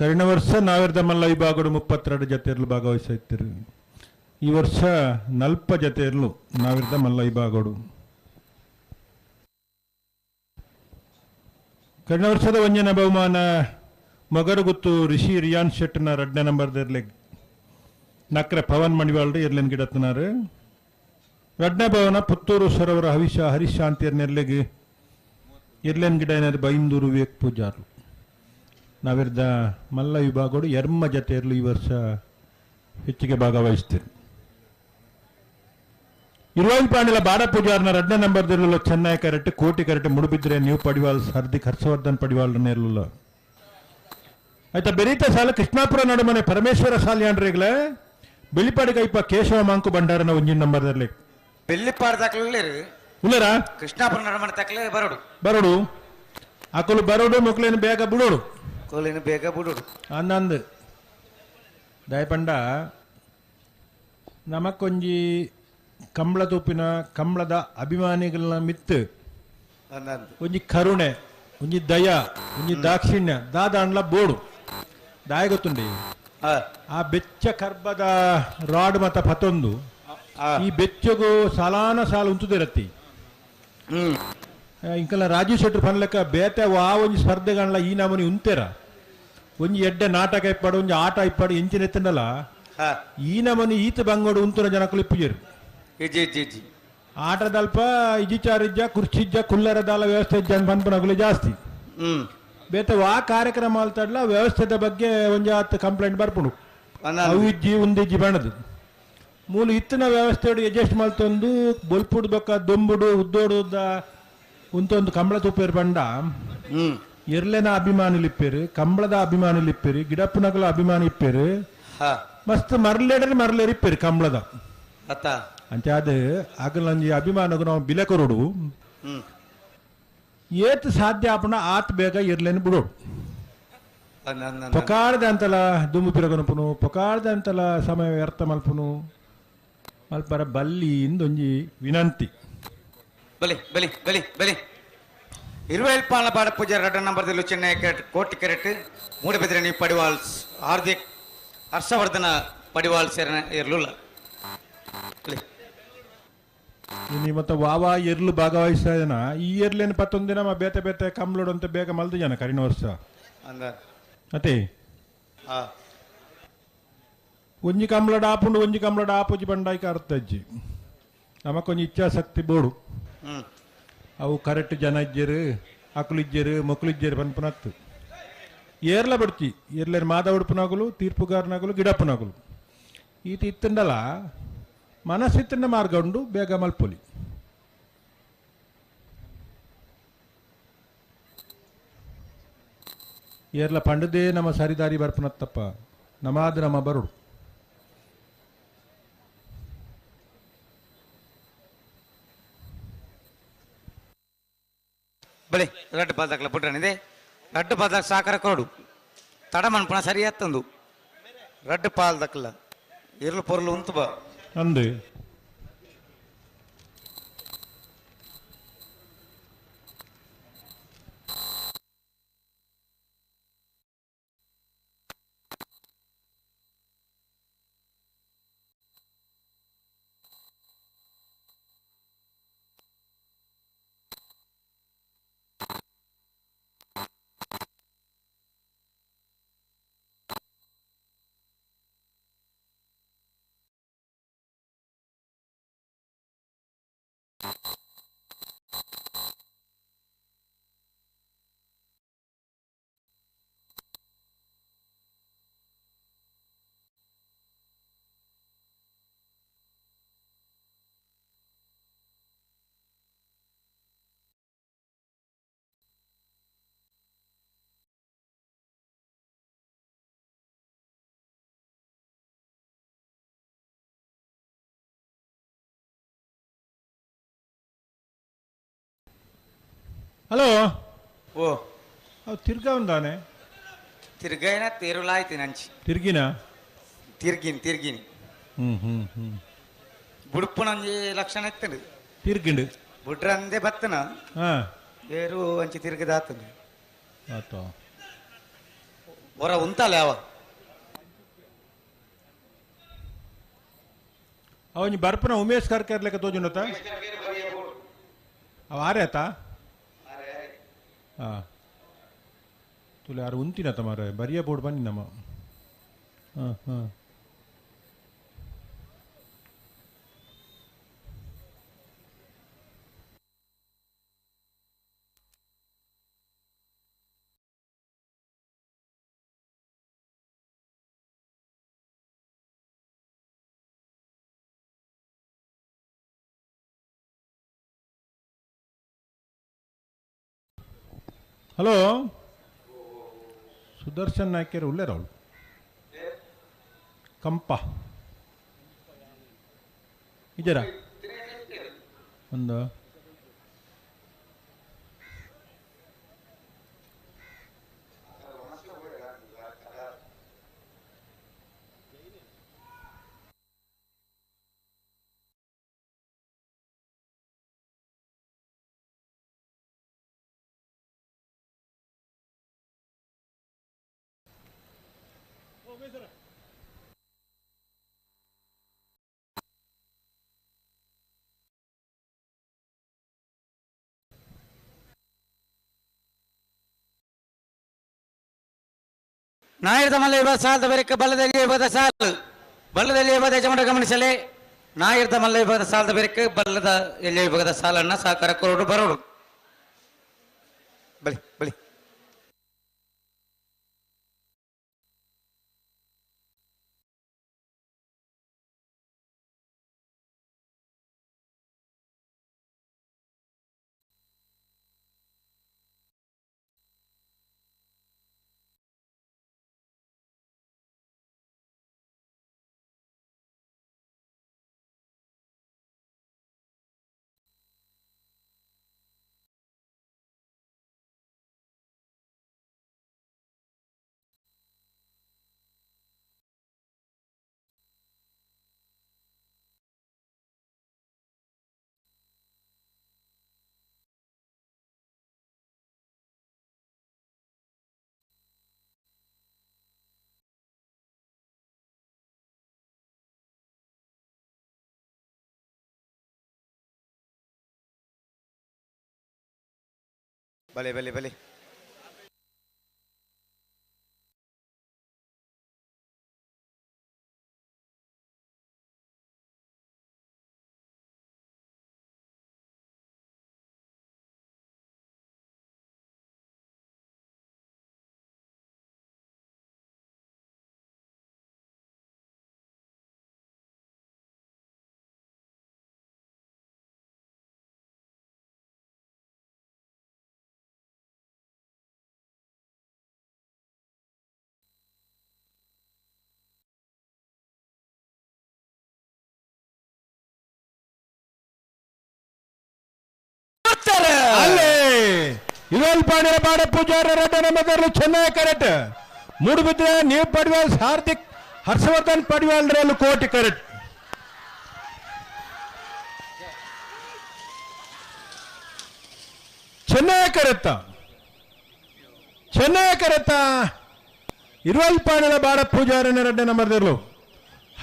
ಕರಿನ ವರ್ಷ ನಾವಿರ್ದ ಮಲ್ಲ ವಿಭಾಗಡು 32 ಜತೆಯರ್ಲು ಭಾಗವಹಿಸಿತ್ತಿರು. ಈ ವರ್ಷ 40 ಜತೆಯರ್ಲು ನಾವಿರ್ದ ಮಲ್ಲ ವಿಭಾಗಡು. ಕರಿನ ವರ್ಷದ ಒಂಜನ ಬಹುಮಾನ ಮಗರುಗುತ್ತು ರಿಷಿ ರಿಯಾನ್ ಶೆಟ್ನ 2ನೇ ನಂಬರ್ದಿರ್ಲಿ ನಕ್ರೆ ಪವನ್ ಮಣಿವಾಳ್ರು ಇರ್ಲಿನ್ ಗಿಡತ್ನಾರು. 2ನೇ ಭವನ ಪುತ್ತೂರು ಸರೋವರ ಹವಿಷ ಹರೀಶ್ ಶಾಂತಿಯರ್ನೆರ್ಲೆಗೆ ಇರ್ಲೆನ್ ಗಿಡ ಏನಾರು ಬೈಂದೂರು ವಿವೇಕ್ ಪೂಜಾರು. ನಾವಿರ್ದ ಮಲ್ಲ ವಿಭಾಗಡು ಎರ್ಮ ಜತೆಯರ್ಲು ಈ ವರ್ಷ ಹೆಚ್ಚಿಗೆ ಭಾಗವಹಿಸ್ತೀರಿ. ಇರುವಾಯಿ ಪಾಂಡಿಲ ಬಾಡ ಪೂಜಾರ್ನ 2ನೇ ನಂಬರ್ದಿರಲಿಲ್ಲ ಚೆನ್ನೈ ಕರೆಕ್ಟ್ ಕೋಟಿ ಕರೆಕ್ಟ್ ಮುಡುಬಿದ್ರೆ ನೀವು ಪಡಿವಾಲ್ ಹಾರ್ದಿಕ್ ಹರ್ಷವರ್ಧನ್ ಪಡಿವಾಲ್ರನ್ನಿರಲಿಲ್ಲ. ಆಯ್ತಾ ಬೆರೀತ ಸಾಲ ಕೃಷ್ಣಾಪುರ ನಡುಮನೆ ಪರಮೇಶ್ವರ ಸಾಲಿಯಾಂಡ್ರಿಗ್ಲೆ ಬೆಳ್ಳಿಪಾಡಿ ಕೈಪ ಕೇಶವ ಮಾಂಕು ಭಂಡಾರನ ಒಂಜಿನ ನಂಬರ್ದಲ್ಲಿ ಬೆಳ್ಳಿಪಾಡಿ ದಾಖಲೆ ಉಲ್ಲರ ಕೃಷ್ಣಾಪುರ ನಡುಮನೆ ದಾಖಲೆ ಬರೋಡು ಬರೋಡು ಅಕಲು ಬರೋಡು ಮಕ್ಕಳೇನು ಬೇಗ ಬಿಡೋಡು ಕೋಲೇನು ಬೇಗ ಬಿಡೋಡು ಅಂದಂದು ದಯಪಂಡ ನಮಕ್ಕೊಂಜಿ ಕಂಬಳ ತೂಪಿನ ಕಂಬಳದ ಅಭಿಮಾನಿಗಳನ್ನ ಮಿತ್ತು ಒಂಜಿ ಕರುಣೆ ಒಂಜಿ ದಯ ಒಂಜಿ ದಾಕ್ಷಿಣ್ಯ ದಾದಾಂಡ್ಲ ಬೋಡು ದಾಯ ಗೊತ್ತುಂಡಿ ಆ ಬೆಚ್ಚ ಕರ್ಬದ ರಾಡ್ ಮತ ಪತೊಂದು ಈ ಬೆಚ್ಚಗು ಸಾಲಾನ ಸಾಲ ಉಂತುದಿರತ್ತಿ. ಇಂಕಲ್ಲ ರಾಜೀವ್ ಶೆಟ್ರು ಪನ್ಲೆಕ್ಕ ಬೇತೆ ವಾ ಒಂಜಿ ಸ್ಪರ್ಧೆಗಣ್ಲ ಈ ನಮೂನಿ ಉಂತೇರ ಒಂಜಿ ಎಡ್ಡೆ ನಾಟಕ ಇಪ್ಪಾಡು ಒಂಜಿ ಆಟ ಇಪ್ಪಾಡು ಎಂಚಿನ ಎತ್ತಂಡಲ ಈ ನಮೂನಿ ಈತ ಬಂಗೋಡು ಉಂತುನ ಜನಕುಲು ಇಪ್ಪುಜೇರು. ಆಟದಲ್ಪ ಇಜಿಚಾರಿಜ್ಜ ಕುರ್ಚಿಜ್ಜ ಕುಲ್ಲರದಾಲ ವ್ಯವಸ್ಥೆ ಇಜ್ಜ ಪನ್ಪನಗುಲು ಜಾಸ್ತಿ. ಬೇತೆ ವಾ ಕಾರ್ಯಕ್ರಮ ಅಲ್ತಡ್ಲ ವ್ಯವಸ್ಥೆದ ಬಗ್ಗೆ ಒಂಜಾತ್ ಕಂಪ್ಲೇಂಟ್ ಬರ್ಪುಂಡು ಅವು ಇಜ್ಜಿ ಉಂದಿಜ್ಜಿ ಬಣ್ಣದು ಮೂಲ ಇತ್ತಿನ ವ್ಯವಸ್ಥೆ ಅಡ್ಜಸ್ಟ್ ಮಲ್ತೊಂದು ಬೊಲ್ಪುಡು ಬೊಕ್ಕ ದೊಂಬುಡು ಉದ್ದೋಡು ಉಂತೊಂದು ಕಂಬಳ ತೂಪೇರು ಬಂಡ ಎರ್ಲೆನ ಅಭಿಮಾನಿಲಿಪ್ಪೇರು ಕಂಬಳದ ಅಭಿಮಾನಿಲಿಪ್ಪೇರು ಗಿಡಪ್ಪನಗಲ ಅಭಿಮಾನಿ ಇಪ್ಪೇರು ಮಸ್ತ್ ಮರ್ಲೇಡ್ರೆ ಮರ್ಲೇರು ಇಪ್ಪೇರು ಕಂಬಳದ ಅಂಚ ಅದು ಆಗಲಂಜಿ ಅಭಿಮಾನಗೂ ನಾವು ಬಿಲೆ ಕೊರೋಡು ಏತ್ ಸಾಧ್ಯ ಆಪಣ ಆತ್ ಬೇಗ ಇರ್ಲೇನು ಬಿಡೋಡು. ಪೊಕಾರ್ದ ಅಂತಲ ದುಂಬು ಪಿರಗನಪುನು ಪೊಕಾರ್ದ ಅಂತಲ ಸಮಯ ವ್ಯರ್ಥ ಮಲ್ಪುನು ಮಲ್ಪರ ಬಲ್ಲಿ ಇಂದೊಂಜಿ ವಿನಂತಿ. ಬಲಿ ಬಲಿ ಬಲಿ ಬಲಿ ಇರುವೇಲ್ ಪಾಲ ಬಾಡ ಪೂಜೆ 2 ನಂಬರ್ದಲ್ಲಿ ಚೆನ್ನೈ ಕೆರೆಟ್ ಕೋಟಿ ಕೆರೆಟ್ ಮೂಡಬಿದ್ರೆ ಪಡಿವಾಲ್ಸ್ ಹಾರ್ದಿಕ್ ಹರ್ಷವರ್ಧನ ಪಡಿವಾಲ್ ಸೇರನ ಇರಲಿಲ್ಲ. ಮತ್ತೆ ವಾವಾ ಎರ್ಲು ಭಾಗವಹಿಸ್ತಾ ಜನ ಈ ಎರ್ಲೇನು ಪತ್ತೊಂದು ದಿನ ಬೇತೆ ಬೇತೆ ಕಂಬ್ಲೋಡು ಅಂತ ಬೇಗ ಮಲ್ದು ಜನ ಕರಿನ ವರ್ಷ ಅತ್ತೆ ಒಂಜಿ ಕಂಬ್ಲಡ್ ಆಪುಂಡು ಒಂಜಿ ಕಂಬ್ಲಡ್ ಆಪುಜಿ ಬಂಡಾಯ್ಕ ಅರ್ಥ ಅಜ್ಜಿ ನಮಕೊಂಜಿ ಇಚ್ಛಾಶಕ್ತಿ ಬೋಡು ಅವು ಕರೆಕ್ಟ್ ಜನ ಇಜ್ಜರು ಅಕುಲಿಜ್ಜರು ಮೊಕ್ಕಲಿಜ್ಜರು ಪನ್ಪುನತ್ತು ಏರ್ಲ ಬಡ್ತಿ ಏರ್ಲೇರು ಮಾದ ಉಡುಪುನಗುಲು ತೀರ್ಪುಗಾರನಾಗಲು ಗಿಡಪ್ಪನಾಗಲು ಈತ ಇತ್ತಂಡಲ ಮನಸ್ಸಿತ್ತಂಡ ಮಾರ್ಗ ಉಂಡು ಬೇಗ ಮಲ್ಪೊಲಿ. ಏರ್ಲ ಪಂಡದೇ ನಮ್ಮ ಸರಿದಾರಿ ಬರ್ಪುನತ್ತಪ್ಪ ನಮಾದ ನಮ್ಮ ಬರುಡು. ಬಲಿ ರಡ್ಡು ಪಾಲ್ದಾಕ್ಲ ಪುಟ್ರನಿದೆ ರಡ್ಡು ಪಾಲ್ದಾಗ ಸಾಕರ ಕೊಡು ತಡ ಮನ್ಪುಣ ಸರಿ ಅತ್ತಂದು ರಡ್ಡು ಪಾಲ್ದಕ್ಲ ಇರ್ಲು ಪೊರ್ಲು ಉಂತು ಬಾ ಅಂದು ಹಲೋ ಓ ಅವು ತಿರ್ಗಾ ఉందాನೆ ತಿರ್ಗೈನ ತಿರುಲಾಯ್ತು ನಂಚಿ ತಿರ್ಗಿನ ತಿರ್ಗಿನಿ ತಿರ್ಗಿನಿ ಹ್ಮ್ ಹ್ಮ್ ಹ್ಮ್ ಬುಡುಪುನೊಂಜಿ ಲಕ್ಷಣ ಎತ್ತಂಡು ತಿರ್ಗಿಂಡು ಬುಡ್ರಂದೆ ಬತ್ತನ ಹಾ ಏರು ಅಂಚಿ ತಿರ್ಗದಾತಂದು ಆತ ಹೊರ ಉಂತಾಲೆ ಅವ ಅವನಿ ಬರ್ಪನ ಉಮೇಶ್ ಕರ್ಕರ್ ಲೆಕ್ಕ ತೋಜುನತ ಅವ ಆರೆ ಆತ ಹಾ ತುಲೆ ಯಾರು ಉಂತಿನತ ಮಾರ ಬರಿಯ ಬೋರ್ಡ್ ಬನ್ನಿ ನಮ್ಮ. ಹಾಂ ಹಾಂ ಹಲೋ ಸುದರ್ಶನ್ ನಾಯ್ಕರ್ ಉಳ್ಳೇರ ಅವಳು ಕಂಪ ಇದ್ದೀರಾ ಒಂದು ನಾಯರ್ದ ಮಲ್ಲ ಇರುವ ಸಾಲದ ಬೆರಕ ಬಲ್ಲದಲ್ಲಿ ಇರುವುದ ಸಾಲು ಬಲ್ಲದಲ್ಲಿ ಇರುವುದ ಯಜಮಾನ ಗಮನಿಸಲಿ. ನಾಯರ್ದ ಮಲ್ಲ ವಿಭಾಗದ ಸಾಲದ ಬೆರಕ ಬಲ್ಲದ ಎಲ್ಲಿ ವಿಭಾಗದ ಸಾಲನ್ನ ಸಹಕಾರ ಕೊರೋಡು ಬರೋಡು. ಬಲಿ ಬಲಿ ಬಲೆ ಬಲೆ ಬಲೆ ಅಲ್ಲೇ ಇವೆಲ್ ಪಾಡಿಯ ಬಾಡ ಪೂಜಾರ ರಡ್ಡನ ಮೊದಲು ಚೆನ್ನೈ ಕರೆಕ್ಟ್ ಮೂಡುಬಿದ್ರೆ ನೀವು ಪಡ್ವಾಲ್ ಹಾರ್ದಿಕ್ ಹರ್ಷವರ್ಧನ್ ಪಡ್ವಾಲ್ ರೇಲು ಕೋಟಿ ಕರೆಕ್ಟ್. ಚೆನ್ನೈ ಕರೆತ್ತ ಚೆನ್ನೈ ಕರೆತ್ತ ಇರುವಲ್ ಪಾಡಿನ ಬಾಡ ಪೂಜಾರನ ರಡ್ಡನ ಮರದಿರ್ಲು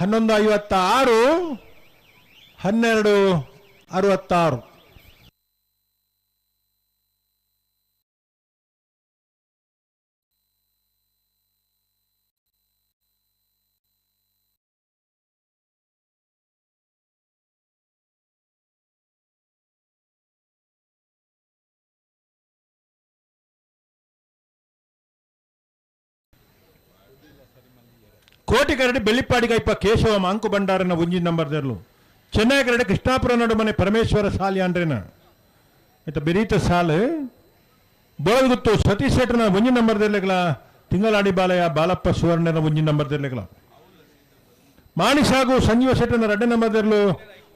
11:56 12:66. ಕೋಟಿ ಕರಡಿ ಬೆಳ್ಳಿಪ್ಪಾಡಿಗೈಪ ಕೇಶವ ಮಾಂಕು ಭಂಡಾರನ ಒಂಜಿ ನಂಬರ್ ದೆರ್ಲು ಚೆನ್ನೈ ಕರಡಿ ಕೃಷ್ಣಾಪುರ ನಡುಮನೆ ಪರಮೇಶ್ವರ ಸಾಲಿ ಅಂಡ್ರೇನ ಆಯ್ತ ಬೆರೀತ ಸಾಲು ಬೋಳಗುತ್ತು ಸತೀಶ್ ಶೆಟ್ಟರ್ನ ಒಂಜಿ ನಂಬರ್ ದೆರ್ಲೆಗ್ಲ ತಿಂಗಳಾಡಿ ಬಾಲಯ್ಯ ಬಾಲಪ್ಪ ಸುವರ್ಣನ ಒಂಜಿ ನಂಬರ್ ದೆರ್ಲೆಗ್ಲ ಮಾಣಿಸಾಗು ಸಂಜೀವ ಶೆಟ್ಟರ್ನ ರಡ್ಡ ನಂಬರ್ ದೆರ್ಲು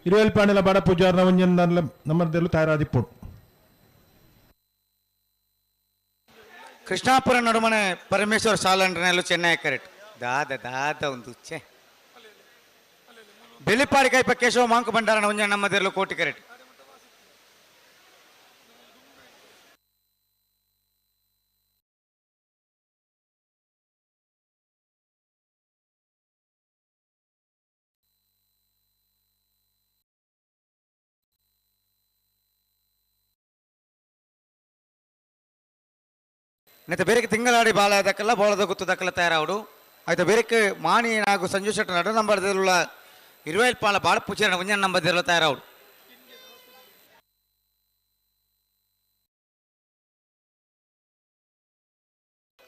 ಇರುವೆಲ್ಪಾಂಡೆಲ ಬಾಡ ಪೂಜಾರನ ಒಂಜಿ ನಂಬರ್ ದೆರ್ಲು ತಯಾರಾದಿಪ್ಪು. ಕೃಷ್ಣಾಪುರ ನಡುಮನೆ ಪರಮೇಶ್ವರ ಸಾಲಂಡ್ರನಲ್ಲೂ ಚೆನ್ನೈ ಕರೆಕ್ಟ್ ದಾದ ದಾದ ಒಂದು ಛೆ ಬೆಳಿಪಾಡಿ ಕೈಪ ಕೇಶವ ಮಾಂಕು ಭಂಡಾರನ ಒಂಜ ನಮ್ಮದಿರಲು ಕೋಟಿ ಕರೆಕ್ಟ್. ನೆತ್ತ ಬೇರೆಗೆ ತಿಂಗಳಾಡಿ ಬಾಳ ದಕ್ಕಲ್ಲ ಬೋಳದ ಗುತ್ತು ದಕ್ಕಲ ತಯಾರಾವಡು ಆಯ್ತು ಬೇರೆಕ್ಕೆ ಮಾಣಿ ನಾಗು ಸಂಜು ಶೆಟ್ಟ ನಡು ನಂಬರ್ ಇರುವೈಲ್ ಪಾಲ ಬಾಳ ಪೂಜೆ ಒಂಜನ್ ನಂಬರ್ ತಯಾರಾವಡು.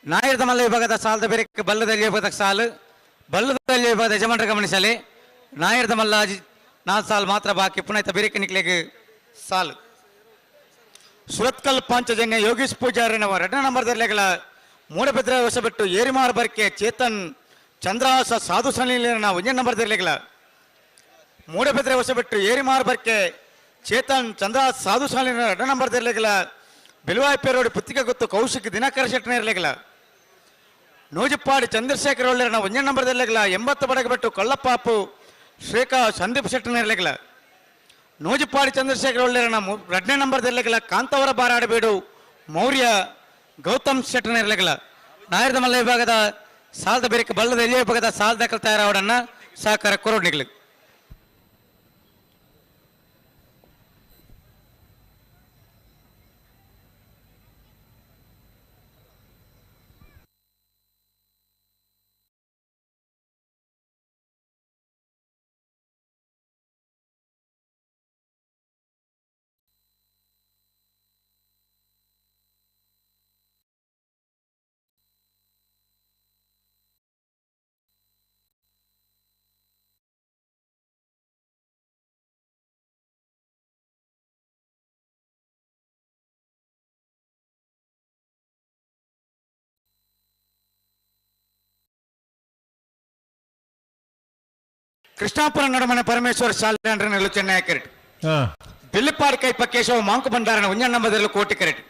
ನಾಯರ್ದ ಮಲ್ಲ ವಿಭಾಗದ ಸಾಲದ ಬೇರೆ ಬಲ್ಲದಲ್ಲಿ ವಿಭಾಗದ ಸಾಲು ಬಲ್ಲದಲ್ಲಿ ವಿಭಾಗದ ಯಜಮಾನರ ಗಮನಿಸಲಿ. ನಾಯರ್ದ ಮಲ್ಲ 4 ಸಾಲು ಮಾತ್ರ ಬಾಕಿ ಪುನಃ ಬೇರೆ ನಿಕ್ಲೆಗೆ ಸಾಲು. ಸುರತ್ಕಲ್ ಪಾಂಚಜನ್ಯ ಯೋಗೀಶ್ ಪೂಜಾರಿನವ 2 ನಂಬರ್ದಲ್ಲಿಗಳ ಮೂಡಬಿದ್ರೆ ಹೊಸಬೆಟ್ಟು ಏರಿಮಾರ್ ಬರ್ಕೆ ಚೇತನ್ ಚಂದ್ರಹಾಸ ಸಾಧು ಸನಿಲಿನ 1 ನಂಬರ್ದಲ್ಲಿಗಳ ಮೂಡಬಿದ್ರೆ ಹೊಸಬೆಟ್ಟು ಏರಿಮಾರ್ ಬರ್ಕೆ ಚೇತನ್ ಚಂದ್ರಹಾಸ ಸಾಧು ಸನಿಲಿನ 2 ನಂಬರ್ದಲ್ಲಿಗಳ ಬಿಲ್ವಾಯಿ ಪೇರೋಡಿ ಪುತ್ತಿಗೆ ಗೊತ್ತು ಕೌಶಿಕ್ ದಿನಕರ ಶೆಟ್ಟನ ಇರಲಿಲ್ಲ. ನೂಜಿಪ್ಪಾಡಿ ಚಂದ್ರಶೇಖರ್ ಒಳ್ಳೆಯನ 1 ನಂಬರ್ದಲ್ಲಿಗಳ 80 ಬಡಗಬೆಟ್ಟು ಕಳ್ಳಪ್ಪಾಪು ಶ್ರೇಖಾ ಸಂದೀಪ್ ಶೆಟ್ಟನ ಇರಲಿಲ್ಲ. ನೂಜಿಪ್ಪಾಡಿ ಚಂದ್ರಶೇಖರ್ ಒಳ್ಳೆಯನ 2ನೇ ನಂಬರ್ದಲ್ಲಿಗಳ ಕಾಂತವರ ಬಾರಾಡಬೇಡು ಮೌರ್ಯ ಗೌತಮ್ ಶೆಟ್ಟನ ಇರಲಿಲ್ಲ. ನಾಯರ್ದ ಮಲ್ಲ ವಿಭಾಗದ ಸಾಲದ ಬೇರೆ ಬಲ್ಲದ ಎಲ್ಲಿ ವಿಭಾಗದ ಸಾಲ ದಾಖಲು ತಯಾರಾವಡನ್ನ ಸಹಕಾರ ಕೊರೋಡ್ನಿಗಳು. ಕೃಷ್ಣಾಪುರ ನಡುಮನೆ ಪರಮೇಶ್ವರ ಶಾಲೆ ಚೆನ್ನೈ ಕರೆಟ್ ಬಿಲ್ಲಿಪಾಡಿ ಕೈಪ ಕೇಶವ ಮಾಂಕು ಭಂಡಾರನ ಒಂಜ ನಂಬದಲ್ಲಿ ಕೋಟಿ ಕರೆಟ್.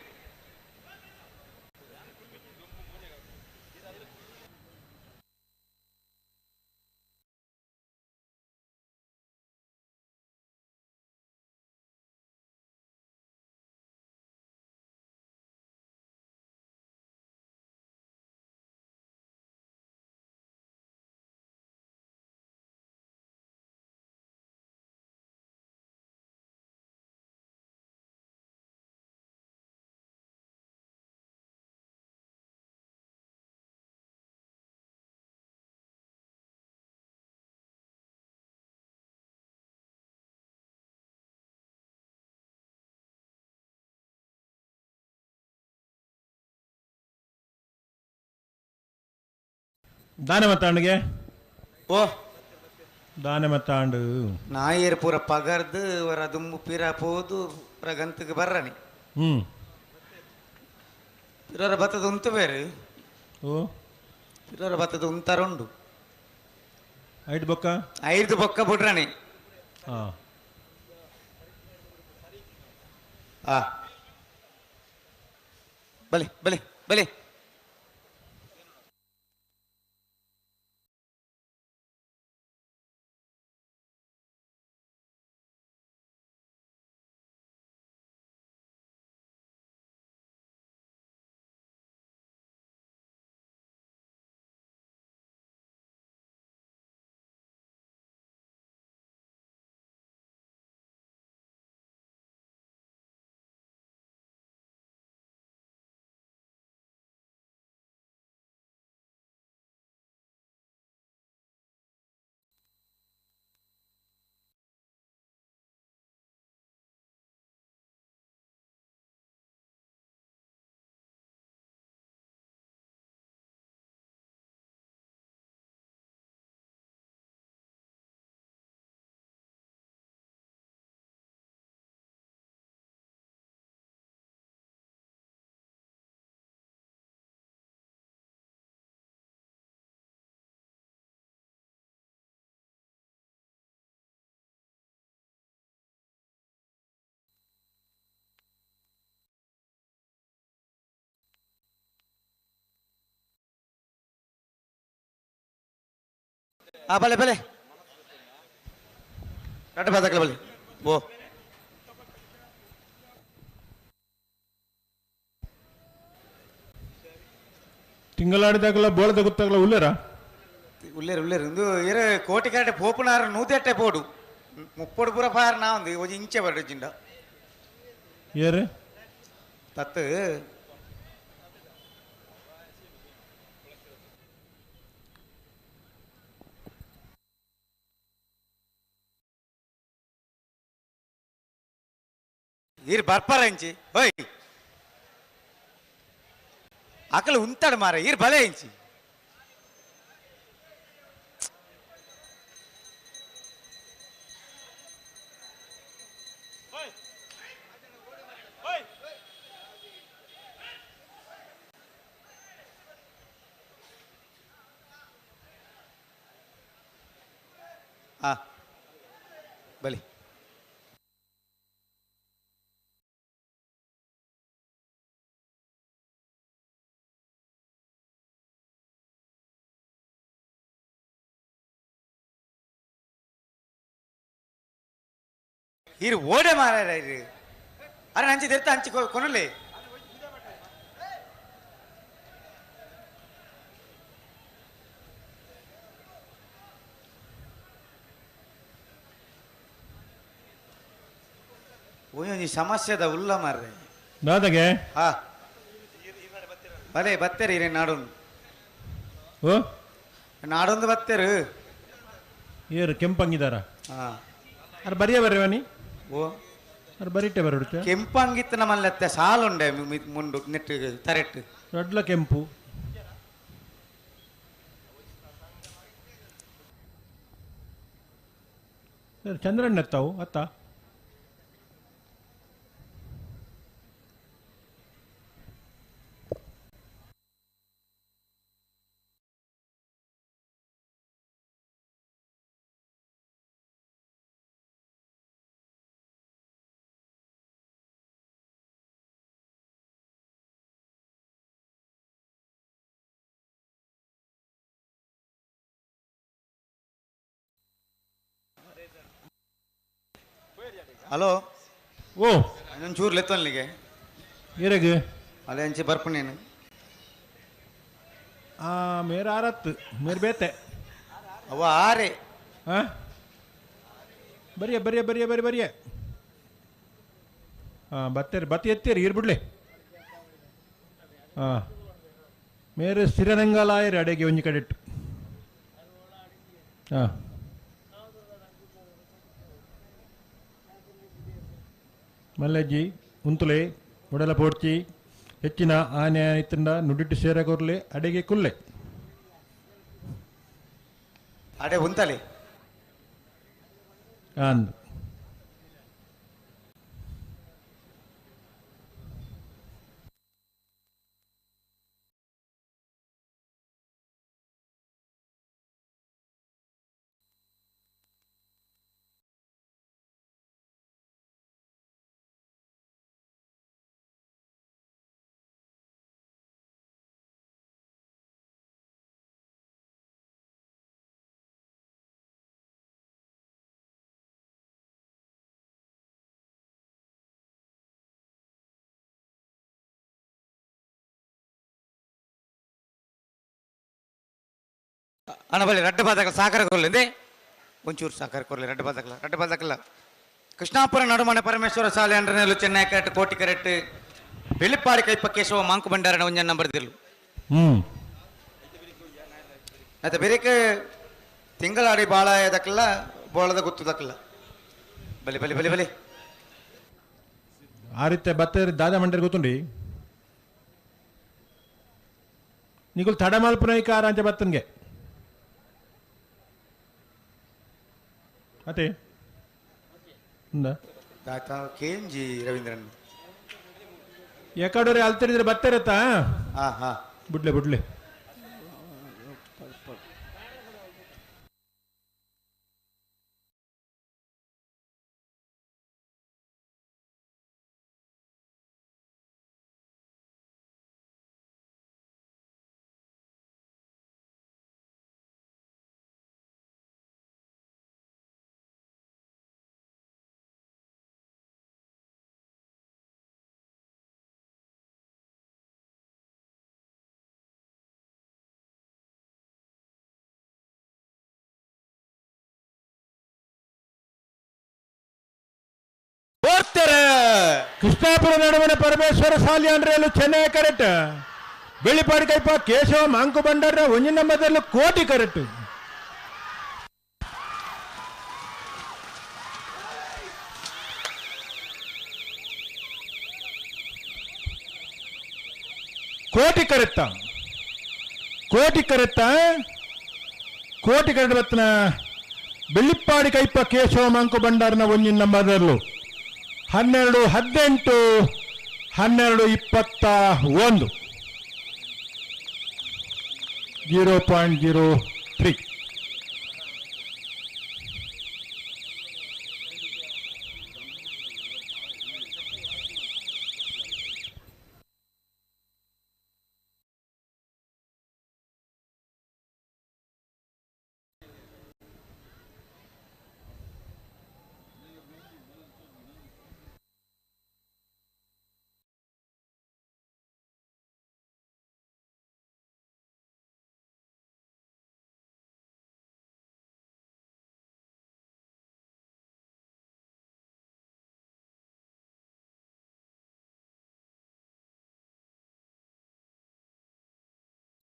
ದಾನೆ ಮತ್ತಾಂಡಿಗೆ ಓ ದಾನೆ ಮತ್ತಾಂಡು ನಾಯರ್ ಪೂರ ಪಗರ್ದು ವರ ದುಂಬು ಪಿರ ಪೋದು ಪುರ ಗಂತಿಗೆ ಬರ್ರನಿ. ಪಿರರ ಭತ್ತದ ಉಂತು ಬೇರೆ. ಓ ಪಿರರ ಭತ್ತದ ಉಂತಾರುಂಡು ಐದು ಬೊಕ್ಕ ಐದು ಬೊಕ್ಕ ಬಿಡ್ರನಿ. ಆ ಬಲೆ ಬಲೆ ಬಲೆ ಬಲೆ ಬಲೆ ರಡ್ಡ ಬದಕಲ ಬಲೆ ಓ ತಿಂಗಳಾಡಿದಾಗಲ ಬೋಳದ ಗೊತ್ತಾಗಲ ಉಲ್ಲೇರ ಉಲ್ಲೇರು ಉಲ್ಲೇರು ಇಂದು ಏರ ಕೋಟಿ ಕರೆಟೆ ಪೋಪುನಾರ ನೂತೆಟ್ಟೆ ಪೋಡು ಮುಪ್ಪೊಡು ಪೂರ ಫಾರ್ ನಾ ಒಂದು ಒಂಜಿ ಇಂಚೆ ಬರಡು ಜಿಂಡ ಏರು ತತ್ತು ಈರ್ ಬರ್ಪಾರ ಇಂಚಿ ಓಯ್ ಅಕಲು ಉಂತಾಡು ಮಾರ ಈರ್ ಬಲೆ ಇಂಚಿ ಆ ಬಲಿ ಇರು ಓಡೆ ಮಾರಾರ ಇರು ಅರೆ ಅಂಚಿ ತಿರ್ತ ಅಂಚಿ ಕೊನಲಿ ಒಂಜಿ ಸಮಸ್ಯೆದ ಉಲ್ಲ ಮಾರ್ರೆ ದಾದಾಗೆ ಹಾ ಬಲೆ ಬತ್ತೇರಿ ಇರೇ ನಾಡೊಂದು ಓ ನಾಡೊಂದು ಬತ್ತೇರು ಏರು ಕೆಂಪಂಗಿದಾರ ಹಾ ಅರೆ ಬರಿಯ ಬರ್ರೇವನಿ ಓ ಅರೆ ಬರಿಟೆ ಬರೋಡುತ್ತೆ ಕೆಂಪಂಗಿತ್ತು ನಮ್ಮಲ್ಲತ್ತೆ ಸಾಲುಂಡೆ ಮುಂಡು ನೆಟ್ಟು ತರೆಟ್ಟು ರಡ್ಲ ಕೆಂಪು ಚಂದ್ರಣ್ಣ ಎತ್ತಾವು ಅತ್ತ ಹಲೋ ಓ ಒಂಚೂರು ಲೆತ್ತೊನ್ಲಿಗೆ ಏರೆಗ್ ಅಲ್ಲೇ ಅಂಚೆ ಬರ್ಪು ನೀನು ಆ ಮೇರ ಆರತ್ತು ಮೇರ್ ಬೇತೆ ಅವ ಆರೆ ಹಾ ಬರಿಯ ಬರಿಯ ಬರಿಯ ಬರಿ ಬರಿಯ ಹಾಂ ಬತ್ತೇರಿ ಬತ್ತಿ ಎತ್ತೀರಿ ಈರ್ ಬಿಡ್ಲಿ ಹಾಂ ಮೇರೆ ಸ್ಥಿರರಂಗಾಲಾಯರಿ ಅಡೆಗೆ ಒಂಜಿ ಕಡೆಟ್ಟು ಹಾಂ ಮಲ್ಲಜ್ಜಿ ಉಂತುಲೆ ಉಡಲ ಪೋಡ್ಚಿ ಹೆಚ್ಚಿನ ಆನೆ ಇತ್ತಂಡ ನುಡಿಟ್ಟು ಸೇರಕೊರ್ಲೆ ಅಡೆಗೆ ಕುಲ್ಲೆ ಅಡೆ ಉಂತಲೆ ಅಂದು ಅಣ್ಣ ಬಳಿ ರಡ್ಡ ಬಾದಕಲ ಸಾಕರ ಕೊರ್ಲಿಂದೆ ಒಂಚೂರು ಸಾಕರ ಕೊರ್ಲಿ ರಡ್ಡ ಬಾದಕಲ ರಡ್ಡ ಬಾದಕಲ ಕೃಷ್ಣಾಪುರ ನಡುಮನೆ ಪರಮೇಶ್ವರ ಶಾಲೆ ಅಂಡ್ರನೆಲ್ಲು ಚೆನ್ನೈ ಕರೆಕ್ಟ್ ಕೋಟಿ correct ಬೆಳಿಪಾಡಿ ಕೈಪ Keshava Monk ಭಂಡಾರಣ ಒಂಜನ್ number Dillu ಮತ್ತೆ ಬೇರೆಕೆ ತಿಂಗಳಾಡಿ ಬಾಳ ಎದಕ್ಕಲ್ಲ ಬೋಳದ ಗೊತ್ತದಕ್ಕಲ್ಲ ಬಲಿ ಬಲಿ ಬಲಿ ಬಲಿ ಆ ರೀತಿ ಬತ್ತ ದಾದಾ ಮಂಡರಿ ಗೊತ್ತುಂಡಿ ನಿಗುಲ್ ತಡ ಮಲ್ಪುನ ಈ ಕಾರ ಅಂಚೆ ಬತ್ತನ್ಗೆ ಅತೆ ಉಂದ ತಾತ ಕೆಂಜಿ ರವೀಂದ್ರನ್ ಎಕಡೋರೆ ಅಲ್ತಿರಿದ್ರೆ ಬತ್ತರತ್ತ ಹಾ ಹಾ ಬಿಡ್ಲೆ ಬಿಡ್ಲೆ ಕೃಷ್ಣಾಪುರ ನಡುವಿನ ಪರಮೇಶ್ವರ ಸಾಲಿಯಾನ್ರೇಲು ಚೆನ್ನೈ ಕರೆಕ್ಟ್ ಬೆಳ್ಳಿಪಾಡಿ ಕೈಪ ಕೇಶವ ಮಾಂಕು ಬಂಡಾರ ಒಂಜಿನ ನಂಬರ್ದಲ್ಲೂ ಕೋಟಿ ಕರೆಕ್ಟ್. ಕೋಟಿ ಕರೆತ್ತ ಕೋಟಿ ಕರೆತ್ತ ಕೋಟಿ ಕರೆಡಬತ್ತಿನ ಬೆಳ್ಳಿಪ್ಪಾಡಿ ಕೈಪ ಕೇಶವ ಮಂಕು ಭಂಡಾರನ ಒಂಜಿನ ನಂಬರ್ಲು 12 18 12 21 0.03.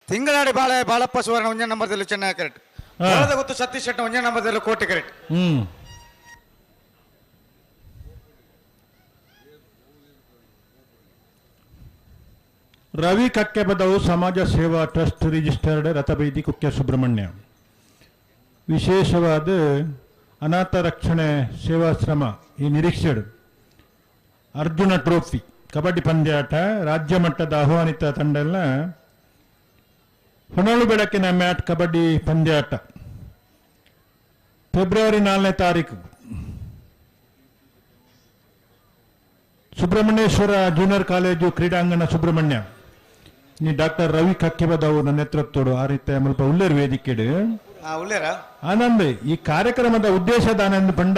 ತಿಂಗಳಾಡಿ ಬಾಳೆ ಬಾಳಪ್ಪ ಸುವರ್ಣ ಒಂದೇ ನಂಬರ್ದಲ್ಲಿ ಚೆನ್ನೈ ಕರೆಕ್ಟ್. ಗೊತ್ತು ಸತೀಶ್ ಶೆಟ್ಟಿ ಒಂದೇ ನಂಬರ್ದಲ್ಲಿ ಕೋಟಿ ಕರೆಕ್ಟ್. ರವಿ ಕಕ್ಕೆಬದವು ಸಮಾಜ ಸೇವಾ ಟ್ರಸ್ಟ್ ರಿಜಿಸ್ಟರ್ಡ್ ರಥಬೈದಿ ಕುಕ್ಕೆ ಸುಬ್ರಹ್ಮಣ್ಯ. ವಿಶೇಷವಾದ ಅನಾಥ ರಕ್ಷಣೆ ಸೇವಾಶ್ರಮ ಈ ನಿರೀಕ್ಷೆಡು ಅರ್ಜುನ ಟ್ರೋಫಿ ಕಬಡ್ಡಿ ಪಂದ್ಯಾಟ ರಾಜ್ಯ ಮಟ್ಟದ ಆಹ್ವಾನಿತ ತಂಡ ಹೊನಲು ಬೆಳಕಿನ ಮ್ಯಾಟ್ ಕಬಡ್ಡಿ ಪಂದ್ಯಾಟ ಫೆಬ್ರವರಿ 4ನೇ ತಾರೀಕು ಸುಬ್ರಹ್ಮಣ್ಯೇಶ್ವರ ಜೂನಿಯರ್ ಕಾಲೇಜು ಕ್ರೀಡಾಂಗಣ ಸುಬ್ರಹ್ಮಣ್ಯ. ನೀ ಡಾಕ್ಟರ್ ರವಿ ಕಕ್ಕೆಬದವು ನನ್ನ ನೇತೃತ್ವಡು ಆ ರೀತಿ ಮುಲ್ಪ ಉಲ್ಲೇರು ವೇದಿಕೆಡು ಆನಂದ್. ಈ ಕಾರ್ಯಕ್ರಮದ ಉದ್ದೇಶದ ಆನಂದ್ ಪಂಡ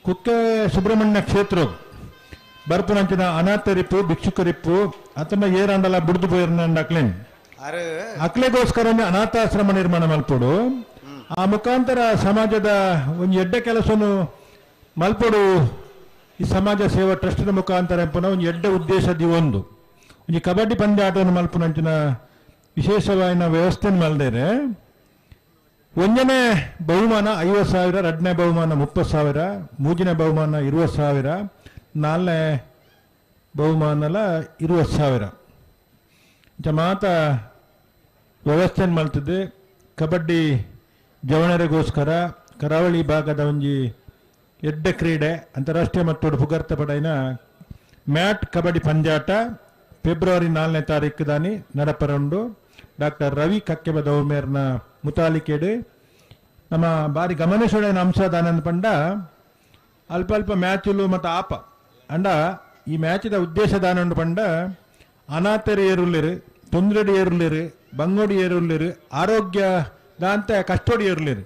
ಕುಕ್ಕೆ ಸುಬ್ರಹ್ಮಣ್ಯ ಕ್ಷೇತ್ರ ಬರ್ಪುನಂಚಿನ ಅನಾಥರಿಪ್ಪು ಭಿಕ್ಷುಕರಿಪ್ಪು ಅತನ ಏರಾಂಡಲ ಬುಡ್ದು ಪೋಯಿರ್ನಕ್ಲೇನ್ ಅಕ್ಲೆಗೋಸ್ಕರ ಅನಾಥಾಶ್ರಮ ನಿರ್ಮಾಣ ಮಲ್ಪೊಡು, ಆ ಮುಖಾಂತರ ಸಮಾಜದ ಒಂದು ಎಡ್ಡೆ ಕೆಲಸವನ್ನು ಮಲ್ಪೊಡು. ಈ ಸಮಾಜ ಸೇವಾ ಟ್ರಸ್ಟಿನ ಮುಖಾಂತರ ಎಂಪುನ ಒಂದು ಎಡ್ಡೆ ಉದ್ದೇಶದ ಒಂದು ಈ ಕಬಡ್ಡಿ ಪಂದ್ಯಾಟವನ್ನು ಮಲ್ಪುನಂಚಿನ ವಿಶೇಷವಾದ ವ್ಯವಸ್ಥೆಯನ್ನು ಮಲ್ದೇರೆ. ಒಂದನೇ ಬಹುಮಾನ 50,000, ಎರಡನೇ ಬಹುಮಾನ 30,000, ಮೂರನೇ ಬಹುಮಾನ 20,000, ನಾಲ್ಕನೇ ಬಹುಮಾನಲ 20,000. ಮಾತ ವ್ಯವಸ್ಥೆಯನ್ನು ಮಾಡ್ತಿದ್ದೆ ಕಬಡ್ಡಿ ಜವಣರಿಗೋಸ್ಕರ ಕರಾವಳಿ ಭಾಗದ ಒಂಜಿ ಎಡ್ಡೆ ಕ್ರೀಡೆ ಅಂತಾರಾಷ್ಟ್ರೀಯ ಮಟ್ಟದ ಪುಗರ್ತ ಪಡೆಯಿನ ಮ್ಯಾಟ್ ಕಬಡ್ಡಿ ಪಂದ್ಯಾಟ ಫೆಬ್ರವರಿ 4ನೇ ತಾರೀಕು ದಾನಿ ನಡಪರಂಡು. ಡಾಕ್ಟರ್ ರವಿ ಕಕ್ಕೆಬದವು ಮೇರ್ನ ಮುತಾಲಿಕೆಡು. ನಮ್ಮ ಬಾರಿ ಗಮನಿಸೋಣ ಅಂಶ ದಾನಂದ ಪಂಡ ಅಲ್ಪ ಅಲ್ಪ ಮ್ಯಾಚುಲು ಮತ್ತು ಆಪ ಅಂಡ ಈ ಮ್ಯಾಚಿದ ಉದ್ದೇಶ ದಾನಂಡು ಪಂಡ ಅನಾಥರು ಏರುಳ್ಳಿರು, ತೊಂದರೆಡಿ ಏರುಳ್ಳಿರು, ಬಂಗೋಡಿ ಏರುಳ್ಳಿರು, ಆರೋಗ್ಯ ದಾಂತ ಕಷ್ಟೋಡಿ ಏರುಳ್ಳಿರು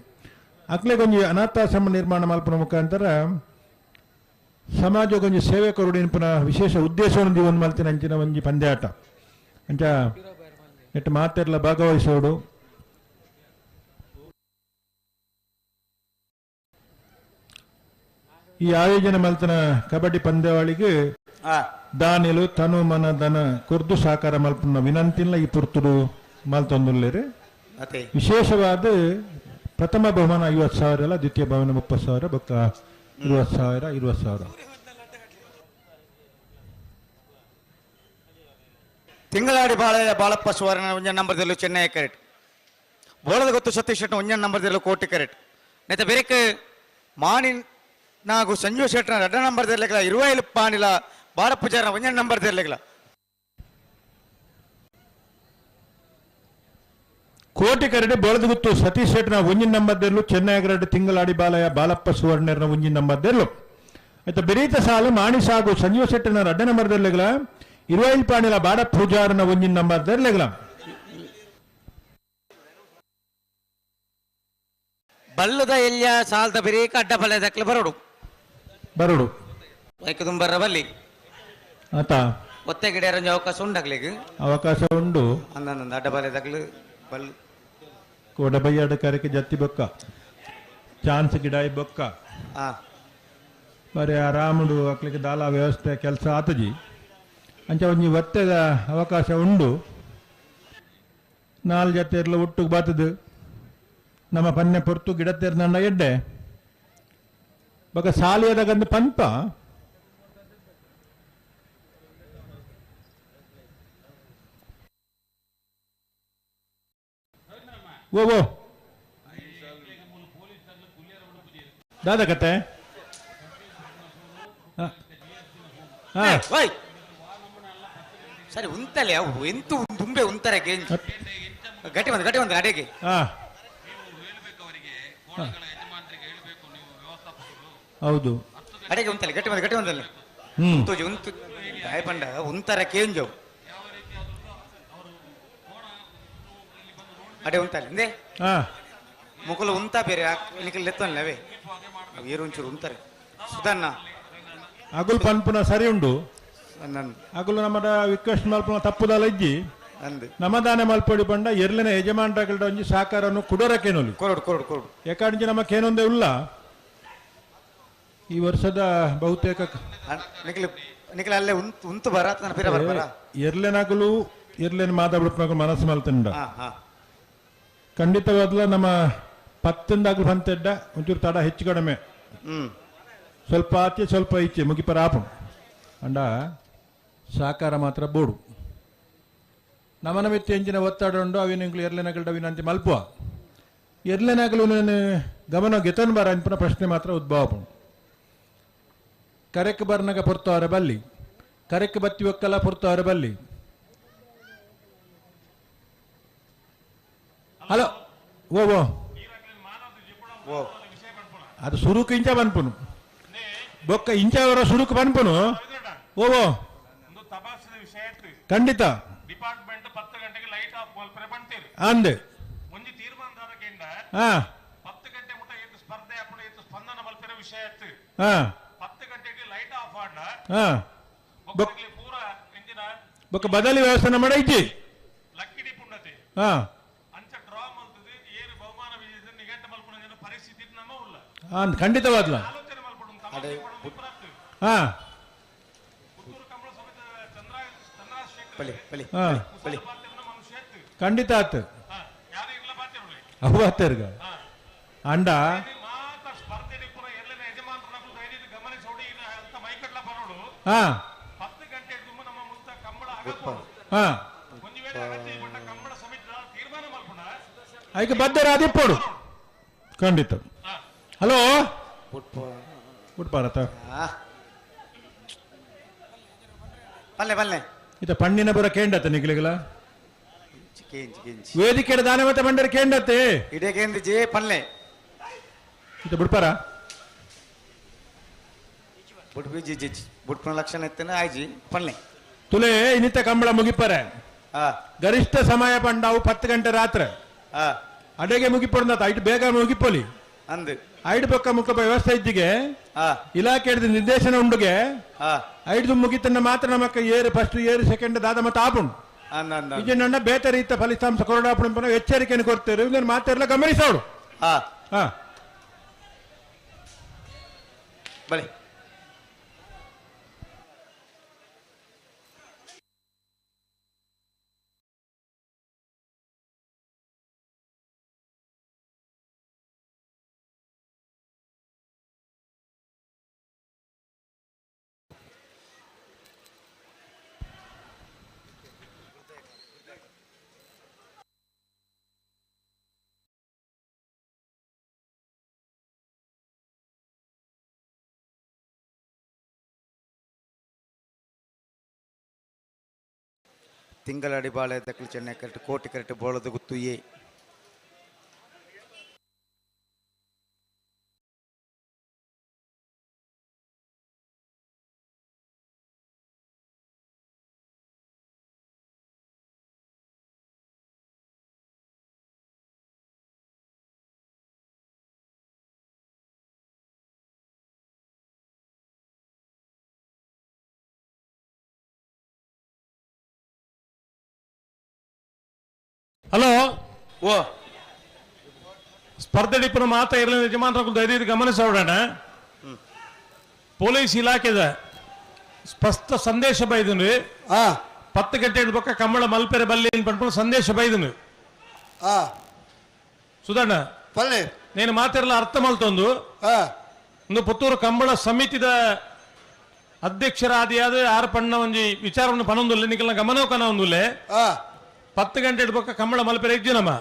ಅಕ್ಲೆಗೊಂಜಿ ಅನಾಥಾಶ್ರಮ ನಿರ್ಮಾಣ ಮಲ್ಪನ ಮುಖಾಂತರ ಸಮಾಜಕ್ಕೊಂಜಿ ಸೇವೆ ಕೊರಡಿನ ವಿಶೇಷ ಉದ್ದೇಶವನ್ನು ಜೀವನ ಮಲ್ತಿನ ಅಂಚಿನ ಒಂಜಿ ಪಂದ್ಯಾಟ ಅಂಚ ನೆಟ್ ಮಾತೆರ್ಲ ಭಾಗವಹಿಸೋಡು. ಈ ಆಯೋಜನೆ ಮಲ್ತಿನ ಕಬಡ್ಡಿ ಪಂದ್ಯಾವಳಿಗೆ ದಾನಿಲು ತನು ಮನ ದನ ಕುರ್ದು ಸಾಕಾರ ಮಲ್ಪನ ವಿನಂತಿಲ್ಲ ಈ ಪುರ್ತುಡು ಮಲ್ತೊಂದುಲ್ಲೇರು. ವಿಶೇಷವಾದ ಪ್ರಥಮ ಬಹುಮಾನ 50,000 ಅಲ್ಲ, ದ್ವಿತೀಯ ಬಹುಮಾನ 30,000, ಬೊಕ್ಕ 20,000 20,000. ತಿಂಗಳಾಡಿ ಬಾಳೆ ಬಾಳಪ್ಪ ಸುವರ್ಣ ಒಂಜ ನಂಬರ್ದಲ್ಲೂ ಚೆನ್ನೈ ಕರೆಕ್ಟ್. ಬೋಳದ ಗೊತ್ತು ಸತೀಶ್ ಶೆಟ್ಟಿ ಒಂಜ ನಂಬರ್ದಲ್ಲೂ ಕೋಟಿ ಕರೆಕ್ಟ್. ನೆತ್ತ ಬೇರೆ ಮಾಣಿ ನಾಗು ಸಂಜು ಶೆಟ್ಟನ ಎರಡ ನಂಬರ್ ತೆರಲಿಲ್ಲ, ಇರುವೈಲು ಪಾನಿಲ ಬಾಳಪೂಜಾರ ಒಂಜ ನಂಬರ್ ತೆರಲಿಲ್ಲ. ಕೋಟಿ ಕರಡಿ ಬೋಳದಗುತ್ತು ಸತೀಶ್ ಶೆಟ್ಟನ ಒಂಜಿನ ನಂಬರ್ ದೆರ್ಲು, ಚೆನ್ನೈ ಕರಡಿ ತಿಂಗಳಾಡಿ ಬಾಲಯ ಬಾಲಪ್ಪ ಸುವರ್ಣರ್ನ ಒಂಜಿನ ನಂಬರ್ ದೆರ್ಲು. ಆಯ್ತಾ ಬೆರೀತ ಸಾಲು ಮಾಣಿ ಸಾಗು ಸಂಜೀವ ಶೆಟ್ಟನ ರಡ್ಡ ನಂಬರ್ ದೆರ್ಲೆಗಳ, ಇರುವೈಲ್ ಪಾಣಿಲ ಬಾಡ ಪೂಜಾರನ ಒಂಜಿನ ನಂಬರ್ ದೆರ್ಲೆಗಳ. ಬಲ್ಲದ ಎಲ್ಲಿಯ ಸಾಲದ ಬೆರೀಕ ಅಡ್ಡ ಬಲ್ಲದಕ್ಲೆ ಬರೋಡು ಬರೋಡು ಐಕದುಂಬರ ಬಲ್ಲಿ ಆತ ಒತ್ತೆ ಗಿಡ ಅವಕಾಶ ಉಂಡಾಗ್ಲಿಗೆ ಅವಕಾಶ ಉಂಡು ಅಂದ ಅಡ್ಡ ಬಲ್ಲದಕ್ಲು ಬಲ್ ಕೋಡಬಯ್ಯಾಡ ಕರೆಕೆ ಜತ್ತಿ ಬೊಕ್ಕ ಚಾನ್ಸ್ ಗಿಡಾಯಿ ಬೊಕ್ಕ ಬರೀ ಆರಾಮುಡು ಅಕ್ಲಿಗೆ ದಾಲ ವ್ಯವಸ್ಥೆ ಕೆಲಸ ಆತಜಿ ಅಂಚ ಒಂಜಿ ಒತ್ತೆದ ಅವಕಾಶ ಉಂಡು. ನಾಲ್ ಜತೆ ಇರ್ಲ ಒಟ್ಟುಗೆ ಬಾತದು ನಮ್ಮ ಪನ್ನೆ ಪೊರ್ತು ಗಿಡತ್ತೇರ್ ನನ್ನ ಎಡ್ಡೆ ಬೊಕ ಸಾಲಿಯದಗಂದು ಪನ್ಪ ಓ ಓ ದಾದ ಕತೆ ಸರಿ ಉಂತಲೆ ಅವು ಎಂತು ತುಂಬೆ ಉಂತಾರೆ ಗಟ್ಟಿ ಬಂದ ಗಟ್ಟಿ ಬಂದ ಅಡೆಗೆ. ಹೌದು ಅಡೆಗೆ ಉಂತಲೆ ಗಟ್ಟಿ ಬಂದ ಗಟ್ಟಿ ಬಂದಲ್ಲಿ ಉಂತೋಜಿ ಉಂತು ಪಂಡ ಉಂತರ ಕೇಂಜವು ಅಡೆ ಉಂತಲೆ ಅಂದೆ ಮುಕುಲು ಉಂತ ಬೇರೆ ಲೆತ್ತಲ್ಲ ಅವೇ ಏರು ಒಂಚೂರು ಉಂತಾರೆ ಸುಧನ್ನ ಅಗುಲ್ ಪನ್ಪುನ ಸರಿ ಉಂಡು ಅಗುಲು ನಮ್ಮದ ರಿಕ್ವೆಸ್ಟ್ ಮಲ್ಪುನ ತಪ್ಪುದಲ್ಲ ಇಜ್ಜಿ ನಮದಾನೆ ಮಲ್ಪೊಡಿ ಪಂಡ ಎರ್ಲಿನ ಯಜಮಾನ್ರಗಳ ಒಂಜಿ ಸಾಕಾರನ್ನು ಕುಡೋರಕೇನೊಲಿ ಕೊರಡು ಕೊರಡು ಕೊರಡು ಯಾಕಂದ್ರೆ ನಮ್ಮ ಕೇನೊಂದೇ ಉಲ್ಲ ಈ ವರ್ಷದ ಬಹುತೇಕ ನಿಖಿಲ ಅಲ್ಲೇ ಉಂತು ಬರ ಎರ್ಲೆನಾಗಲು ಎರ್ಲೆನ ಮಾತಾಡ್ಬಿಟ್ಟು ಮನಸ್ಸು ಮಲ್ತಂಡ ಖಂಡಿತವಾದ್ಲ ನಮ್ಮ ಪತ್ತಂದಾಗಲು ಪಂತೆಡ್ಡ ಒಂಚೂರು ತಡ ಹೆಚ್ಚು ಕಡಿಮೆ ಸ್ವಲ್ಪ ಆಚೆ ಸ್ವಲ್ಪ ಈಚೆ ಮುಗಿಪರ ಆಪು ಅಂಡ ಸಾಕಾರ ಮಾತ್ರ ಬೋಡು ನಮನ ಮೆತ್ತಿ ಎಂಜಿನ ಒತ್ತಡ ಉಂಡು ಅವಿನ ಎರ್ಲೆನಗಲ್ಡ ವಿನಂತಿ ಮಲ್ಪುವ ಎರ್ಲೆನಾಗಲು ಗಮನ ಗೆತನ್ ಬಾರ ಅನ್ಪುನ ಪ್ರಶ್ನೆ ಮಾತ್ರ ಉದ್ಭವ ಕರೆಕ್ ಬರ್ನಗ ಪೊರ್ತವರ ಬಲ್ಲಿ ಕರೆಕ್ ಬತ್ತಿ ಒಕ್ಕಲ ಪೊರ್ತವರ ಬಲ್ಲಿ. ಹಲೋ ಓ ಓ ಅದು ಸುರುಕು ಇಂಚ ಬನ್ಪುನು ಬೊಕ್ಕ ಇಂಚ ಅವರ ಸುರುಕು ಬನ್ಪುನು ಓ ಓ ಖಂಡಿತ ಡಿಪಾರ್ಟ್ಮೆಂಟ್ 10 ಗಂಟೆಗೆ ಲೈಟ್ ಆಫ್ ಮಲ್ಪರೆ ಬಂತೀರಿ ಅಂದೆ ಒಂಜಿ ತೀರ್ಮಾನದಾರಕೆಂಡ 10 ಗಂಟೆ ಮುಟ್ಟ ಏತು ಸ್ಪರ್ಧೆ ಅಪ್ಪಣ ಏತು ಸ್ಪಂದನ ಮಲ್ಪರೆ ವಿಷಯ ಆಯ್ತು 10 ಗಂಟೆಗೆ ಲೈಟ್ ಆಫ್ ಆಂಡ ಬೊಕ್ಕಲಿ ಪೂರ ಇಂಜಿನ ಬೊಕ್ಕ ಬದಲಿ ವ್ಯವಸ್ಥೆ ಮಾಡೈತಿ ಲಕ್ಕಿ ಡಿಪ್ ಉಂಡತಿ ಅಂಚ ಡ್ರಾ ಮಲ್ತದೆ ಏನು ಬಹುಮಾನ ವಿಜೇತ ನಿಘಂಟ ಮಲ್ಪುನ ಪರಿಸ್ಥಿತಿ ನಮ್ಮ ಉಲ್ಲ ಖಂಡಿತವಾದ್ಲ ಆಲೋಚನೆ ಮಲ್ಪಡು ತಮಾಷೆ ಪಡೋದು ಪುತ್ತೂರು ಕಂಬಳ ಸಮಿತಿ ಚಂದ್ರಶೇಖರ್ ಪಲಿ ಖಂಡಿತ ಆತು ಅವು ಆತರ್ಗ ಅಂಡ ಐಕೆ ಬದ್ದರ ಅದಿಪ್ಪೋಡು ಖಂಡಿತ. ಹಲೋ ಉಟ್ಪಾರತ ಪಲ್ಲೆ ಪಲ್ಲೆ ಇತ ಪಣ್ಣಿನ ಬರ ಕೇಂಡತ್ತೆ ನಿಗ್ಲಿಗಲ ವೇದಿಕೆ ದಾನ ಮತ್ತೆ ಬಂಡರ ಕೇಂಡತ್ತೆ ಇಡೇ ಕೇಂದ್ರ ಜೇ ಪಲ್ಲೆ ಇತ ಬಿಡ್ಪಾರ ಬುಡ್ಪಿ ಜಿ ಜಿ ಬುಡ್ಪನ ಲಕ್ಷಣ ಎತ್ತನ ಆಯ್ಜಿ ಪಲ್ಲೆ ತುಲೆ ಇನ್ನಿತ ಕಂಬಳ ಮುಗಿಪರೆ ಗರಿಷ್ಠ ಸಮಯ ಪಂಡಾವು 10 ಗಂಟೆ ರಾತ್ರಿ ಅಡೆಗೆ ಮುಗಿಪೊಂಡ ಐಟ್ ಬೇಗ ಮುಗಿಪೊಲಿ ಅಂದು ಐಡ್ ಪಕ್ಕ ಮುಖ ವ್ಯವಸ್ಥೆ ಇದ್ದಿಗೆ ಇಲಾಖೆ ನಿರ್ದೇಶನ ಉಂಡುಗೆ ಐದು ಮುಗಿತನ್ನ ಮಾತ್ರ ನಮಕ್ ಏರು ಫಸ್ಟ್ ಏರು ಸೆಕೆಂಡ್ ದಾದ ಮತ್ತೆ ಆಪುಂಡು ಇದನ್ನ ಬೇತೆ ರೀತ ಫಲಿತಾಂಶ ಕೊರಡಾಪುಣ ಎಚ್ಚರಿಕೆಯನ್ನು ಕೊಡ್ತೇವೆ ಇದನ್ನು ಮಾತೆಲ್ಲ ಗಮನಿಸೋಡು. ಬಲೆ ತಿಂಗಳಡಿ ಬಾಳೆ ದಕ್ಕಲು ಚೆನ್ನೈ ಕರೆಕ್ಟ್ ಕೋಟಿ ಕರೆಕ್ಟ್ ಬೋಳದ ಗುತ್ತು ಎ ಹಲೋ ಓ ಸ್ಪರ್ಧೆ ಡಿಪ್ಪನ ಮಾತಾ ಇರಲಿಲ್ಲ ಯಜಮಾನ್ರ ದಯದೀರ್ ಗಮನಿಸೋಣ. ಪೊಲೀಸ್ ಇಲಾಖೆದ ಸ್ಪಷ್ಟ ಸಂದೇಶ ಬೈದನು 10 ಗಂಟೆ ಬೊಕ್ಕ ಕಂಬಳ ಮಲ್ಪೆರೆ ಬಲ್ಲಿ ಪಂಡ್ಕೊಂಡು ಸಂದೇಶ ಬೈದನು. ಸುಧಣ್ಣ నేను ಮಾತಿರಲ್ಲ ಅರ್ಥ ಮಲ್ತೊಂದು ಒಂದು ಪುತ್ತೂರು ಕಂಬಳ ಸಮಿತಿದ ಅಧ್ಯಕ್ಷರಾದಿಯಾದ ಆರ್ ಪಣ್ಣ ಒಂಜಿ ವಿಚಾರವನ್ನು ಪನೊಂದುಲ್ಲೆ ನಿಕಲ್ನ ಗಮನ ಕನ ಒಂದುಲ್ಲೆ 10 ಗಂಟೆ ಬೊಕ್ಕ ಕಂಬಳ ಮಲ್ಪೆರೆ ಇಜ್ಜಿ ನಮ್ಮ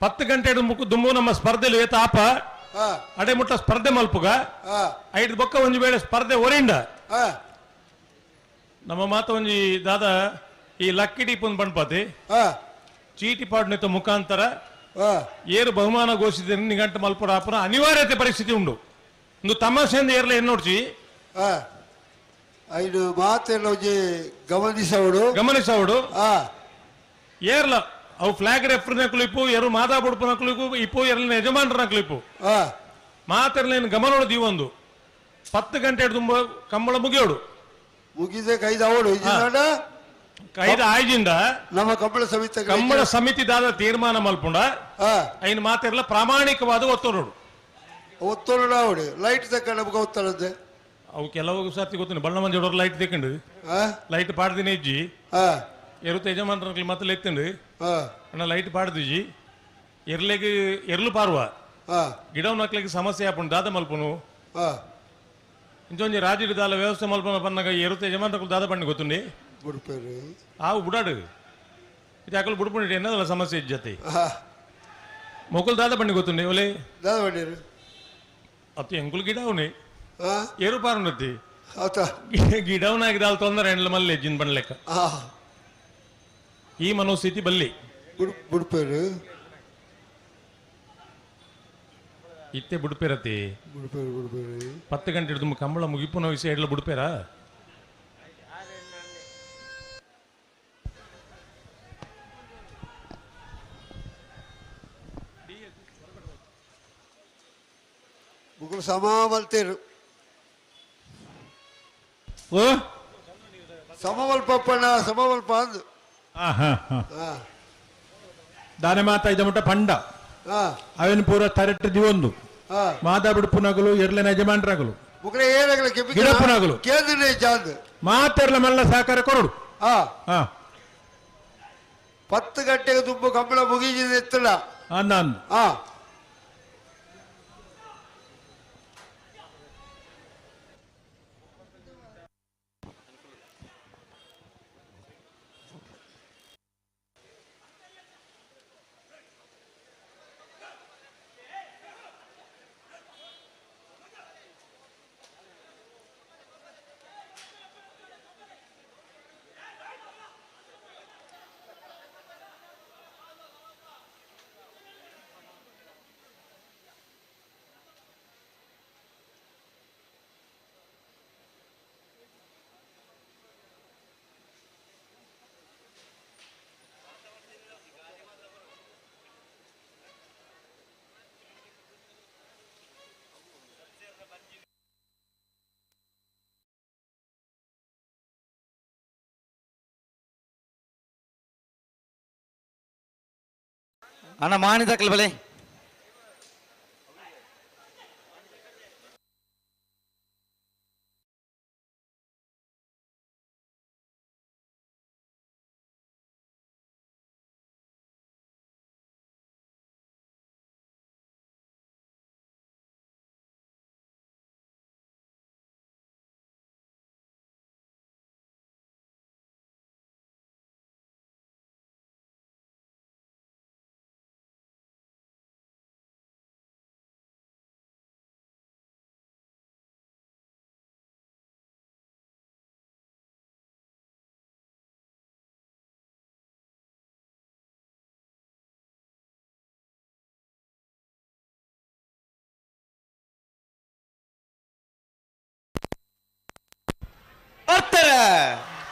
10 ಗಂಟೆ ದುಂಬು ನಮ್ಮ ಸ್ಪರ್ಧೆಲು ಏತ ಆಪ ಅಡೆ ಮುಟ್ಟ ಸ್ಪರ್ಧೆ ಮಲ್ಪುಗ ಐದು ಬೊಕ್ಕ ಒಂಜಿ ವೇಳೆ ಸ್ಪರ್ಧೆ ಒರಿಂಡ ನಮ್ಮ ಮಾತ ಒಂಜಿ ದಾದಾ ಈ ಲಕ್ಕಿ ಡಿಪ್ ಒಂದು ಬಂಡ್ಪಾತಿ ಚೀಟಿ ಪಾಡ್ನಿತ ಮುಖಾಂತರ ಏರು ಬಹುಮಾನ ಘೋಷಿಸಿದ ನಿಗಂಟು ಮಲ್ಪುರ ಆಪುನ ಅನಿವಾರ್ಯತೆ ಪರಿಸ್ಥಿತಿ ಉಂಡು ಒಂದು ತಮಾಷೆಯಿಂದ ಏರ್ಲ ಏನ್ ನೋಡ್ಚಿ ಐದು ಮಾತೆಲ್ಲ ಒಂಜಿ ಗಮನಿಸವಡು ಗಮನಿಸವಡು ಏರ್ಲ ಅವು ಫ್ಲಾಗ್ ರೆಫರ್ನ ಕ್ಲಿಪ್ಪು ಎರು ಮಾದಾ ಬುಡುಪನ ಕ್ಲಿಪ್ಪು ಇಪ್ಪು ಎರಲಿನ ಯಜಮಾನರನ ಕ್ಲಿಪ್ಪು ಮಾತೆರ್ಲೇನು ಗಮನೋಡು ದೀವೊಂದು 10 ಗಂಟೆ ತುಂಬ ಕಂಬಳ ಮುಗಿಯೋಡು ಮುಗಿದೆ ಕೈದ ಅವಡು ಕೈದ ಆಯ್ಜಿಂದ ನಮ್ಮ ಕಂಬಳ ಸಮಿತಿ ಕಂಬಳ ಸಮಿತಿ ದಾದ ತೀರ್ಮಾನ ಮಲ್ಪುಂಡ ಐನು ಮಾತೆರ್ಲ ಪ್ರಾಮಾಣಿಕವಾದ ಒತ್ತೊರಡು ಒತ್ತೊರಡು ಅವಡು ಲೈಟ್ ತಕ್ಕ ನಮಗೆ ಒತ್ತಡದೆ ಅವು ಕೆಲವು ಸರ್ತಿ ಗೊತ್ತಿಲ್ಲ ಬಣ್ಣ ಮಂಜೋಡವ್ರು ಲೈಟ್ ತೆಕ್ಕೊಂಡು ಲೈಟ್ ಪಾಡ್ದಿನ ಇಜ್ಜಿ ಎರು ಯಜಮಾನ್ರ ಮತ್ತೆ ಲೆತ್ತಂಡು ಅಣ್ಣ ಲೈಟ್ ಪಾಡ್ದಿಜ್ಜಿ ಎರ್ಲೆಗ್ ಎರ್ಲು ಪಾರುವ ಗಿಡ ನಕ್ಲಿಗೆ ಸಮಸ್ಯೆ ಆಪುಂಡು ದಾದ ಮಲ್ಪುನು ಇಂಚೊಂಜಿ ರಾಜಿಡ್ ದಾಲ ವ್ಯವಸ್ಥೆ ಮಲ್ಪನ ಪನ್ನಾಗ ಎರುತ ಯಜಮಾನ್ರಕುಲು ದಾದ ಪಂಡಿ ಗೊತ್ತುಂಡಿ ಆವು ಬುಡಾಡು ಇದು ಅಕಲು ಬುಡ್ಪುಂಡಿ ಎನ್ನದಲ್ಲ ಸಮಸ್ಯೆ ಇಜ್ಜತಿ ಮೊಕುಲು ದಾದ ಪಂಡಿ ಗೊತ್ತುಂಡಿ ಒಲೆ ದಾದ ಪಂಡಿರು ಅತ್ತು ಎಂಕುಲು ಗಿಡ ಅವನಿ ಏರು ಪಾರುಂಡತಿ ಗಿಡವನಾಗಿ ದಾಲ್ ತೊಂದರೆ ಎಂಡ್ಲ ಮಲ್ಲೆ ಜಿನ್ ಬಣ್ಲೆಕ್ಕ ಈ ಮನೋಸ್ಥಿತಿ ಬಲ್ಲಿ ಬುಡ್ಪೇರು ಇತ್ತೆ ಬುಡ್ಪೇರತಿ 10 ಗಂಟೆ ಹಿಡಿದು ಕಂಬಳ ಮುಗಿಪುನ ವಿಷಯ ಎಡ್ಲ ಬುಡ್ಪೇರ ಮುಗುಳು ಸಮ ಮಲ್ತೇರು ಸಮವಲ್ಪಪ್ಪಣ್ಣ ಸಮವಲ್ಪ ಅಂದು ದಾನೆ ಮಾತ ಇದ ಮುಟ್ಟ ಪಂಡ ಅವೇನು ಪೂರ ತರೆಟ್ಟು ದಿವೊಂದು ಮಾದಾ ಬಿಡುಪುನಗಲು ಎರ್ಲೆನ ಯಜಮಾನ್ರಾಗಲು ಗಿಡಪುನಗಲು ಮಾತೆರ್ಲ ಮಲ್ಲ ಸಹಕಾರ ಕೊರಡು 10 ಗಂಟೆಗೆ ತುಂಬ ಕಂಬಳ ಮುಗಿಜಿದೆ ಎತ್ತಲ್ಲ ಅಣ್ಣ ಮಾನಿದಕ್ಕಲ್ ಬಲೆ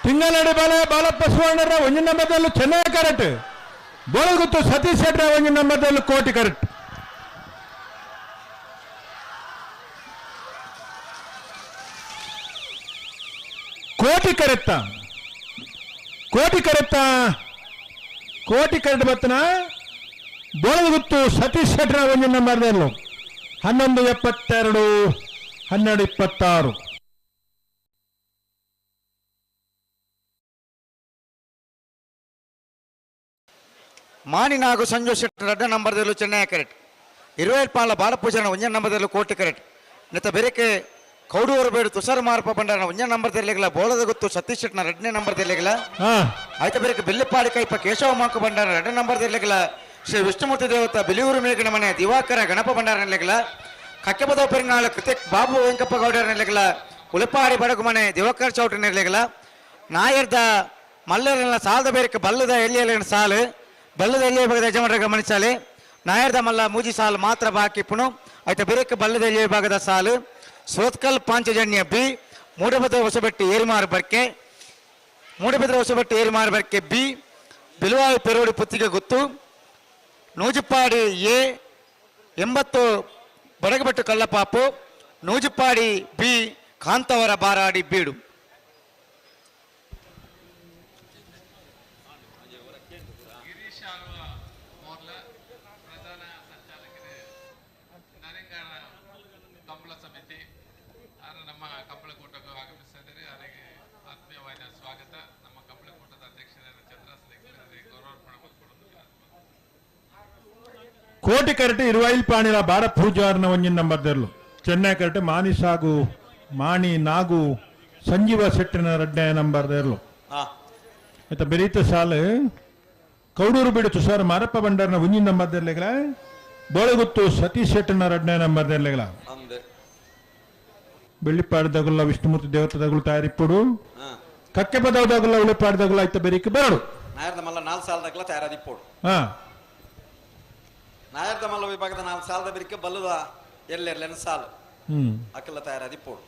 ತಿಂಗಳಡಿ ಬಾಲ ಬಾಲಪ್ಪ ಸುವರ್ಣರ ಒಂಜಿ ನಂಬರ್ದಲ್ಲೂ ಚೆನ್ನೈ ಕರೆಕ್ಟ್ ಬೋಳಗುತ್ತು ಸತೀಶ್ ಶೆಟ್ಟರ ಒಂಜಿ ನಂಬರ್ದಲ್ಲೂ ಕೋಟಿ ಕರೆಕ್ಟ್. ಕೋಟಿ ಕರೆಕ್ತ ಕೋಟಿ ಕರೆಕ್ತ ಕೋಟಿ ಕರೆಕ್ಟ್ ಬತ್ತನ ಬೋಳಗುತ್ತು ಸತೀಶ್ ಶೆಟ್ಟರ ಒಂಜಿ ನಂಬರ್ದಲ್ಲೂ 11:72 12:26. ಮಾನಿನಾಗು ಸಂಜು ಶೆಟ್ಟರ್ ರಡ್ಡ ನಂಬರ್ದಲ್ಲೂ ಚೆನ್ನೈ ಕರೆಕ್ಟ್. ಇರುವೇಲ್ಪಾಲ ಬಾಲಪೂಜನ ಒಂಜ ನಂಬರ್ದಲ್ಲೂ ಕೋಟಿ ಕರೆಕ್ಟ್. ನೆತ್ತ ಬೆರಕೆ ಕೌಡೂರು ಬೇಡು ತುಷಾರ್ ಮಾರಪ್ಪ ಬಂಡಾರನ ಒಂಜ ನಂಬರ್ದಲ್ಲಿಗಲ ಬೋಳದ ಗೊತ್ತು ಸತೀಶ್ ಶೆಟ್ಟನ ಎರಡನೇ ನಂಬರ್ದಲ್ಲಿಗಲ ಆಯ್ತ ಬೆರಕೆ ಬೆಲ್ಲಪಾಡಿ ಕೈಪ ಕೇಶವ ಮಾಂಕು ಬಂಡಾರ ಎರಡನೇ ನಂಬರ್ದಲ್ಲಿಗಲ ಶ್ರೀ ವಿಷ್ಣುಮೂರ್ತಿ ದೇವತ ಬಿಲಿಯೂರು ಮೇಘನ ಮನೆ ದಿವಾಕರ ಗಣಪ ಭಂಡಾರ ನೆಲೆಗಳ ಕಕ್ಕೆಪದ ಪೆರಿಂಗಾಳ ಕೃತಿಕ್ ಬಾಬು ವೆಂಕಪ್ಪ ಗೌಡರ ನೆಲೆಗಳ ಉಲಪಾಡಿ ಬಡಗು ಮನೆ ದಿವಾಕರ್ ಚೌಟ್ರಿ ನೆಲೆಗಳ ನಾಯರ್ದ ಮಲ್ಲರನ್ನ ಸಾಲದ ಬೇರಕ್ಕೆ ಬಲ್ಲದ ಎಲ್ಲಿಯ ಸಾಲು ಬಲ್ಲದ ಎಲ್ಲಿಯ ಭಾಗದ ಯಜಮಾನರ ಗಮನಿಸಾಲೆ ನಾಯರ್ದ ಮಲ್ಲ ಮೂಜಿ ಸಾಲು ಮಾತ್ರ ಬಾಕಿ ಪುಣು ಆಯ್ತ ಬೇರಕ್ಕೆ ಬಲ್ಲದ ಎಲ್ಲಿಯ ಭಾಗದ ಸಾಲು ಸೋತ್ಕಲ್ ಪಾಂಚಜನ್ಯ ಬಿ ಮೂಡಬದ್ರ ಹೊಸಬೆಟ್ಟಿ ಏರಿಮಾರು ಬರ್ಕೆ ಮೂಡಬಿದ್ರ ಹೊಸಬೆಟ್ಟಿ ಏರಿಮಾರು ಬರ್ಕೆ ಬಿ ಬಿಲುವಾಯಿ ಪೆರೋಡಿ ಪುತ್ತಿಗೆ ಗುತ್ತು ನೂಜುಪ್ಪಾಡಿ ಎ 80 ಬಡಗಬೆಟ್ಟು ಕಳ್ಳಪಾಪು ನೂಜುಪ್ಪಾಡಿ ಬಿ ಕಾಂತವರ ಬಾರಾಡಿ ಬೀಡು. ಕೋಟಿ ಕರಟೆ ಇರುವೈಲ್ ಪಾಣಿಲ ಬಾರ ಪೂಜಾರ್ನ ಒಂಜಿನ ನಂಬರ್ ದೆರ್ಲು ಚೆನ್ನೈ ಕರಟೆ ಮಾನಿ ಸಾಗು ಮಾಣಿ ನಾಗು ಸಂಜೀವ ಶೆಟ್ಟಿನ ರಡ್ಡೆ ನಂಬರ್ ದೆರ್ಲು ಆಯ್ತಾ ಬೆರೀತ ಸಾಲು ಕೌಡೂರು ಬಿಡು ತುಷಾರ್ ಮಾರಪ್ಪ ಬಂಡಾರ್ನ ಒಂಜಿನ ನಂಬರ್ ದೆರ್ಲೆಗಳ ಬೋಳಗುತ್ತು ಸತೀಶ್ ಶೆಟ್ಟಿನ ರಡ್ಡೆ ನಂಬರ್ ದೆರ್ಲೆಗಳ ಬೆಳ್ಳಿಪಾಡದಗುಲ್ಲ ವಿಷ್ಣುಮೂರ್ತಿ ದೇವತದಗುಲು ತಯಾರಿಪ್ಪುಡು ಕಕ್ಕೆ ಪದವದಗುಲ್ಲ ಉಳಿಪಾಡದಗುಲ್ಲ ಆಯ್ತ ಬೆರೀಕ್ ಬರಡು ನಾಯರ್ದ ಮಲ್ಲ 4 ಸಾಲದಾಗಲ ತಯಾರಾದಿಪ್ಪೋಡು. ಹಾ ನಾಯರ್ದ ಮಲ್ಲ ವಿಭಾಗದ 4 ಸಾಲದ ಬಿರಿಕೆ ಬಲ್ಲದ ಎಲ್ಲೆರ್ಲೆನ ಸಾಲು ಅಕ್ಕಲ ತಯಾರಾದಿಪ್ಪೋಡು.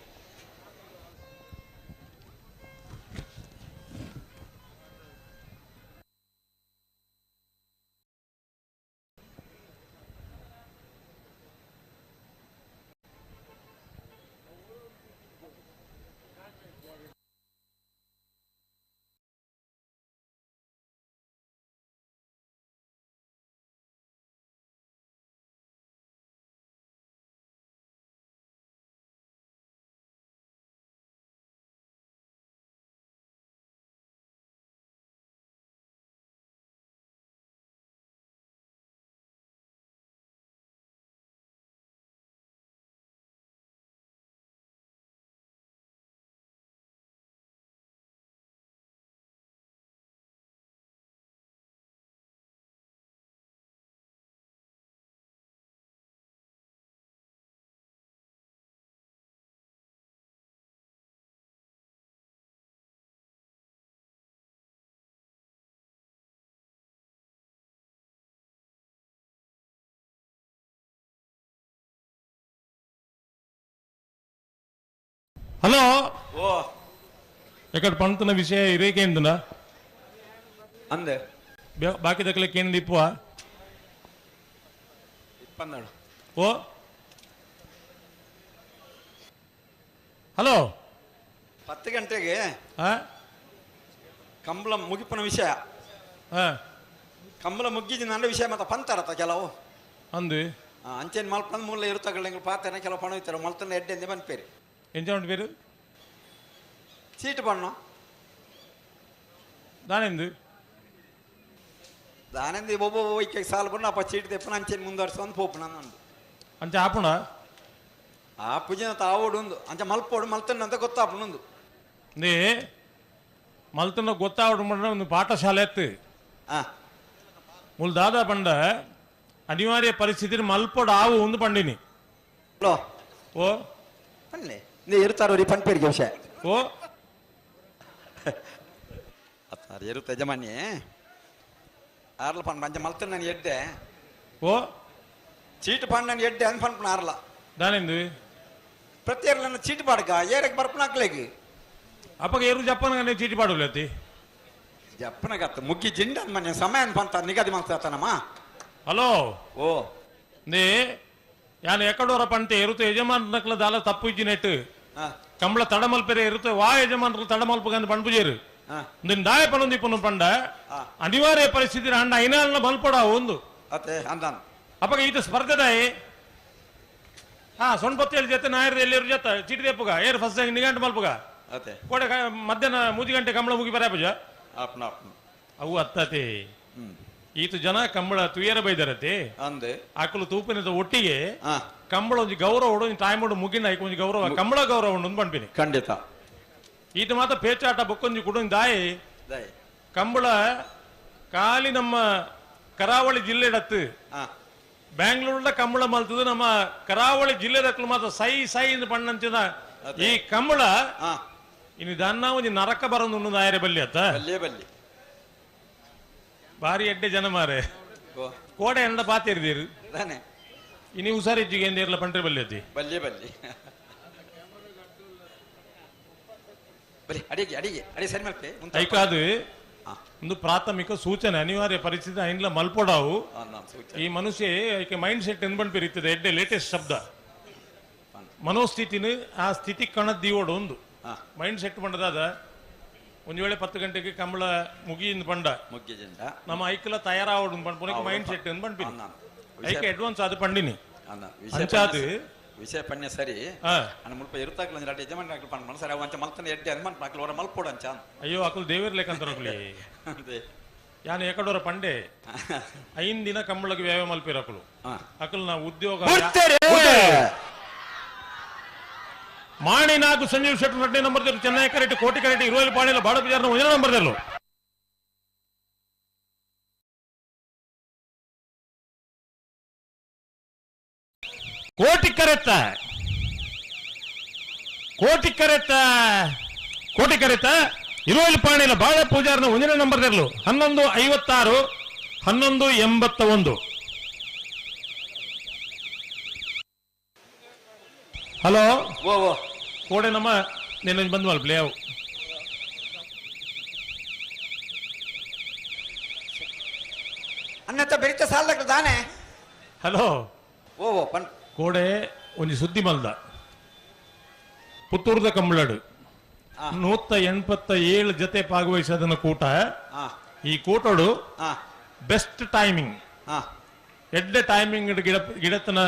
ಹಲೋ ಓ ಎಕಡೆ ಪಂತನ ವಿಷಯ ಇರೇಕೇಂದನ ಅಂದೆ ಬಾಕಿ ದಕ್ಕಲಕ್ಕೆ ಏನು ಇಪ್ಪುವ ಇಪ್ಪನ್ನೆರಡು. ಓ ಹಲೋ 10 ಗಂಟೆಗೆ ಕಂಬಳ ಮುಗಿಪನ ವಿಷಯ ಕಂಬಳ ಮುಗ್ಗಿದ ನನ್ನ ವಿಷಯ ಮತ್ತೆ ಪಂತಾರತ್ತ ಕೆಲವು ಅಂದು ಅಂಚೆನ್ ಮಲ್ಪಂದ್ ಮೂಲ ಇರುತ್ತಗಳ ಪಾತನ ಕೆಲವು ಪಣ ಇರ್ತಾರೆ ಮಲ್ತನ ಎಡ್ಡೆಂದೆ ಬಂದ್ಪೇರಿ ಎಂಚ ಉಂಟು പേര് ಚೀಟ್ ಬಣ್ಣ ದಾನೆಂದು ದಾನೆಂದು ಒಬ್ಬ ಒಯ್ಕೆ ಸಾಲು ಬಣ್ಣ ಅಪ್ಪ ಚೀಟ್ ತೆಪ್ಪನ ಅಂಚೆನ್ ಮುಂದುವರ್ಸೊಂದು ಪೋಪುನ ನಂದು ಅಂಚೆ ಆಪುಣ ಆ ಪೂಜೆನ ತಾವೋಡು ಒಂದು ಅಂಚೆ ಮಲ್ಪೋಡು ಮಲ್ತನ ಅಂತ ಗೊತ್ತಾಪುಣಂದು ನೇ ಮಲ್ತನ ಗೊತ್ತಾವಡು ಮಂಡ ಒಂದು ಪಾಠಶಾಲೆ ಎತ್ತು ಮುಲ್ ದಾದಾ ಪಂಡ ಅನಿವಾರ್ಯ ಪರಿಸ್ಥಿತಿ ಮಲ್ಪೋಡು ಆವು ಒಂದು ಪಂಡಿನಿ ಓ ಪನ್ಲೆ ನೀ ಇರ್ತಾರೋ ಪನ್ಪೇರಿಗೆ ವಿಷಯ ಓ ಅತ್ತಾರ ಇರುತ್ತೆ ಯಜಮಾನಿ ಆರ್ಲ ಪನ್ ಪಂಚ ಮಲ್ತನ ನಾನು ಎಡ್ಡೆ ಓ ಚೀಟ್ ಪಂಡ್ ನಾನು ಎಡ್ಡೆ ಅಂತ ಪನ್ಪನ ಆರ್ಲ ದಾನೆಂದು ಪ್ರತಿ ನನ್ನ ಚೀಟ್ ಪಾಡ್ಕ ಏರಕ್ಕೆ ಬರ್ಪನ ಹಾಕ್ಲೇಗೆ ಅಪ್ಪಗೆ ಏರು ಜಪ್ಪನ ಚೀಟಿ ಪಾಡೋಲ್ಲ ಅತ್ತಿ ಜಪ್ಪನಗತ್ತ ಮುಗ್ಗಿ ಜಿಂಡ ಮನೆ ಸಮಯ ಅನ್ಪಂತ ನಿಗದಿ ಮಾಡ್ತಾನಮ್ಮ ಹಲೋ ಓ ನೇ ಯಾನು ಎಕ್ಕಡೋರ ಪಂತೆ ಇರುತ್ತೆ ಯಜಮಾನಕ್ಲ ದಾಲ ತಪ್ಪು ಇಜ್ಜಿ ನೆಟ್ಟು ಕಂಬಳ ತಡಮಲ್ಪೆರೆ ಇರುತ್ತೆ ವಾ ಯಜಮಾನರು ತಡಮಲ್ಪಗಂದು ಪಂಪುಜೇರು ನಿನ್ ದಾಯ ಪನೊಂದು ಇಪ್ಪನು ಪಂಡ ಅನಿವಾರ್ಯ ಪರಿಸ್ಥಿತಿ ಅಣ್ಣ ಐನಾಲ್ನ ಮಲ್ಪಡ ಒಂದು ಅತ್ತೆ ಅಂದಾನ ಅಪ್ಪಗ ಈತ ಸ್ಪರ್ಧೆದಾಯಿ ಹಾ ಸೊಣ್ಪತ್ತೇಳು ಜೊತೆ ನಾಯರ್ ಎಲ್ಲಿರು ಜೊತೆ ಚೀಟಿ ದೇಪುಗ ಏರು ಫಸ್ಟ್ ನಿಗಂಟು ಮಲ್ಪುಗ ಅತ್ತೆ ಕೋಡೆ ಮಧ್ಯಾಹ್ನ 3 ಗಂಟೆ ಕಂಬಳ ಮುಗಿ ಬರಾಪುಜ ಅಪ್ನ ಅಪ್ನ ಅವು ಅತ್ತತೆ ಈತ ಜನ ಕಂಬಳ ತುಯರ ಬೈದರತೆ ಅಂದೆ ಆಕಲು ತೂಪಿನ ಒಟ್ಟಿಗೆ ಕಂಬಳ ಒಂಜಿ ಗೌರವ ಉಂಡು ಟೈಮ್ ಉಂಡು ಮುಗಿನ ಐಕ್ ಒಂಜಿ ಗೌರವ ಕಂಬಳ ಗೌರವ ಉಂಡು ಒಂದು ಪನ್ಪಿನಿ ಖಂಡಿತ ಈತ ಮಾತ್ರ ಪೇಚಾಟ ಬೊಕ್ಕೊಂಜಿ ಕುಡೊಂಜಿ ದಾಯಿ ದಾಯಿ ಕಂಬಳ ಖಾಲಿ ನಮ್ಮ ಕರಾವಳಿ ಜಿಲ್ಲೆಡತ್ತು ಬ್ಯಾಂಗ್ಳೂರ್ದ ಕಂಬಳ ಮಲ್ತದ ನಮ್ಮ ಕರಾವಳಿ ಜಿಲ್ಲೆದಕ್ಲು ಮಾತ್ರ ಸೈ ಸೈ ಎಂದು ಪಣ್ಣಂಚಿನ ಈ ಕಂಬಳ ಇನ್ನು ದನ್ನ ಒಂಜಿ ನರಕ ಬರಂದು ಆಯರೆ ಬಲ್ಲಿ ಅತ್ತ ಬಲ್ಲಿ ಬಲ್ಲಿ ಬಾರಿ ಎಡ್ಡೆ ಜನ ಮಾರೆ ಕೋಡೆ ಎಂಡ ಪಾತಿರ್ದೀರು ಇನಿ ಹುಷಾರಿಜ್ಜಿಗೆ ಎಂದಿರ್ಲ ಪಂಡ್ರೆ ಬಲ್ಲಿ ಅತ್ತಿ ಬಲ್ಲಿ ಬಲ್ಲಿ ಬಲಿ ಅಡಿಗೆ ಅಡಿಗೆ ಅಡಿ ಸರಿ ಮಲ್ಪೆ ಐಕಾದು ಒಂದು ಪ್ರಾಥಮಿಕ ಸೂಚನೆ ಅನಿವಾರ್ಯ ಪರಿಸ್ಥಿತಿ ಐನ್ಲ ಮಲ್ಪೊಡಾವು. ಈ ಮನುಷ್ಯ ಐಕೆ ಮೈಂಡ್ ಸೆಟ್ ಎಂದ್ ಇರ್ತದೆ ಎಡ್ಡೆ ಲೇಟೆಸ್ಟ್ ಶಬ್ದ ಮನೋಸ್ಥಿತಿನ ಆ ಸ್ಥಿತಿ ಕಣದ್ದೀವೋಡು ಒಂದು ಮೈಂಡ್ ಸೆಟ್ ಬಂಡದಾದ ಒಂದು ವೇಳೆ 10 ಗಂಟೆಗೆ ಕಂಬಳ ಮುಗಿಯಿಂದ ಬಂಡ ನಮ್ಮ ಐಕಲ ತಯಾರಾವಡು ಪಂಡ ಮೈಂಡ್ ಸೆಟ್ ಎಂದು ಬಂಡ್ಪಿನಿ ಐಕೆ ಅಡ್ವಾನ್ಸ್ ಅದು ಪಂಡಿನಿ ಅಂಚಾದು ವಿಷಯ ಪಣ್ಯ ಸರಿ ಅನ್ನ ಮುಲ್ಪ ಇರುತ್ತಾಕ್ಲ ಒಂಜಿ ಯಜಮಾನ ಅಕ್ಲು ಪಂಡ ಸರಿ ಅವು ಅಂಚ ಮಲ್ತನ ಎಡ್ಡೆ ಅನ್ಮನ್ ಅಕ್ಲು ಹೊರ ಮಲ್ಪೋಡು ಅಂಚ ಅಯ್ಯೋ ಅಕ್ಲು ದೇವಿರ್ಲೇಕಂತ ಅಕ್ಲಿ ಯಾನು ಎಕಡೋರ ಪಂಡೆ 5 ದಿನ ಕಂಬಳಕ್ಕೆ ವ್ಯಾಯಾಮ ಮಲ್ಪಿರ ಅಕ್ಲು ಅಕ್ಲು ನಾ ಉದ್ಯೋಗ ಮಾಣಿ ನಾಗು ಸಂಜೀವ್ ಶೆಟ್ಟಿ ರೆಡ್ಡಿ ನಂಬರ್ ಚೆನ್ನೈ ಕರೆಕ್ಟ್ ಕೋಟಿ ಕರೆಕ್ಟ್ ಇರುವಲ್ಲಿ ಪಾಣಿಲ್ಲ ಬಾಡ ಬಿಜಾರ್ನ ಒಂದೇ ನಂಬರ್ ಕೋಟಿ ಕರೆತ್ತ ಕೋಟಿ ಕರೆತ್ತ ಕೋಟಿ ಕರೆತ್ತ ಇರುವಲ್ಲಿ ಪಾಣಿಲ್ಲ ಬಾಳ ಪೂಜಾರ್ನ ಒಂದನೇ ನಂಬರ್ 11:56 11:81. ಹಲೋ ಓ ಓ ಕೋಡೆ ನಮ್ಮ ನಿನ್ನ ಬಂದು ಮಲ್ಪಲೆ ಅವು ಅನ್ನತ್ತ ಬೆರಿತ ಸಾಲದಕ್ಕೆ ದಾನೆ. ಹಲೋ ಓ ಓ ಪನ್ ಕೋಡೆ ಒಂಜಿ ಸುದ್ದಿ ಮಲ್ದ ಪುತ್ತೂರ್ದ ಕಂಬಳಡು 187 ಜತೆ ಭಾಗವಹಿಸೋದನ್ನ ಕೂಟ. ಈ ಕೂಟೋಡು ಬೆಸ್ಟ್ ಟೈಮಿಂಗ್ ಎಡ್ಡೆ ಟೈಮಿಂಗ್ ಗಿಡ ಗಿಡತನ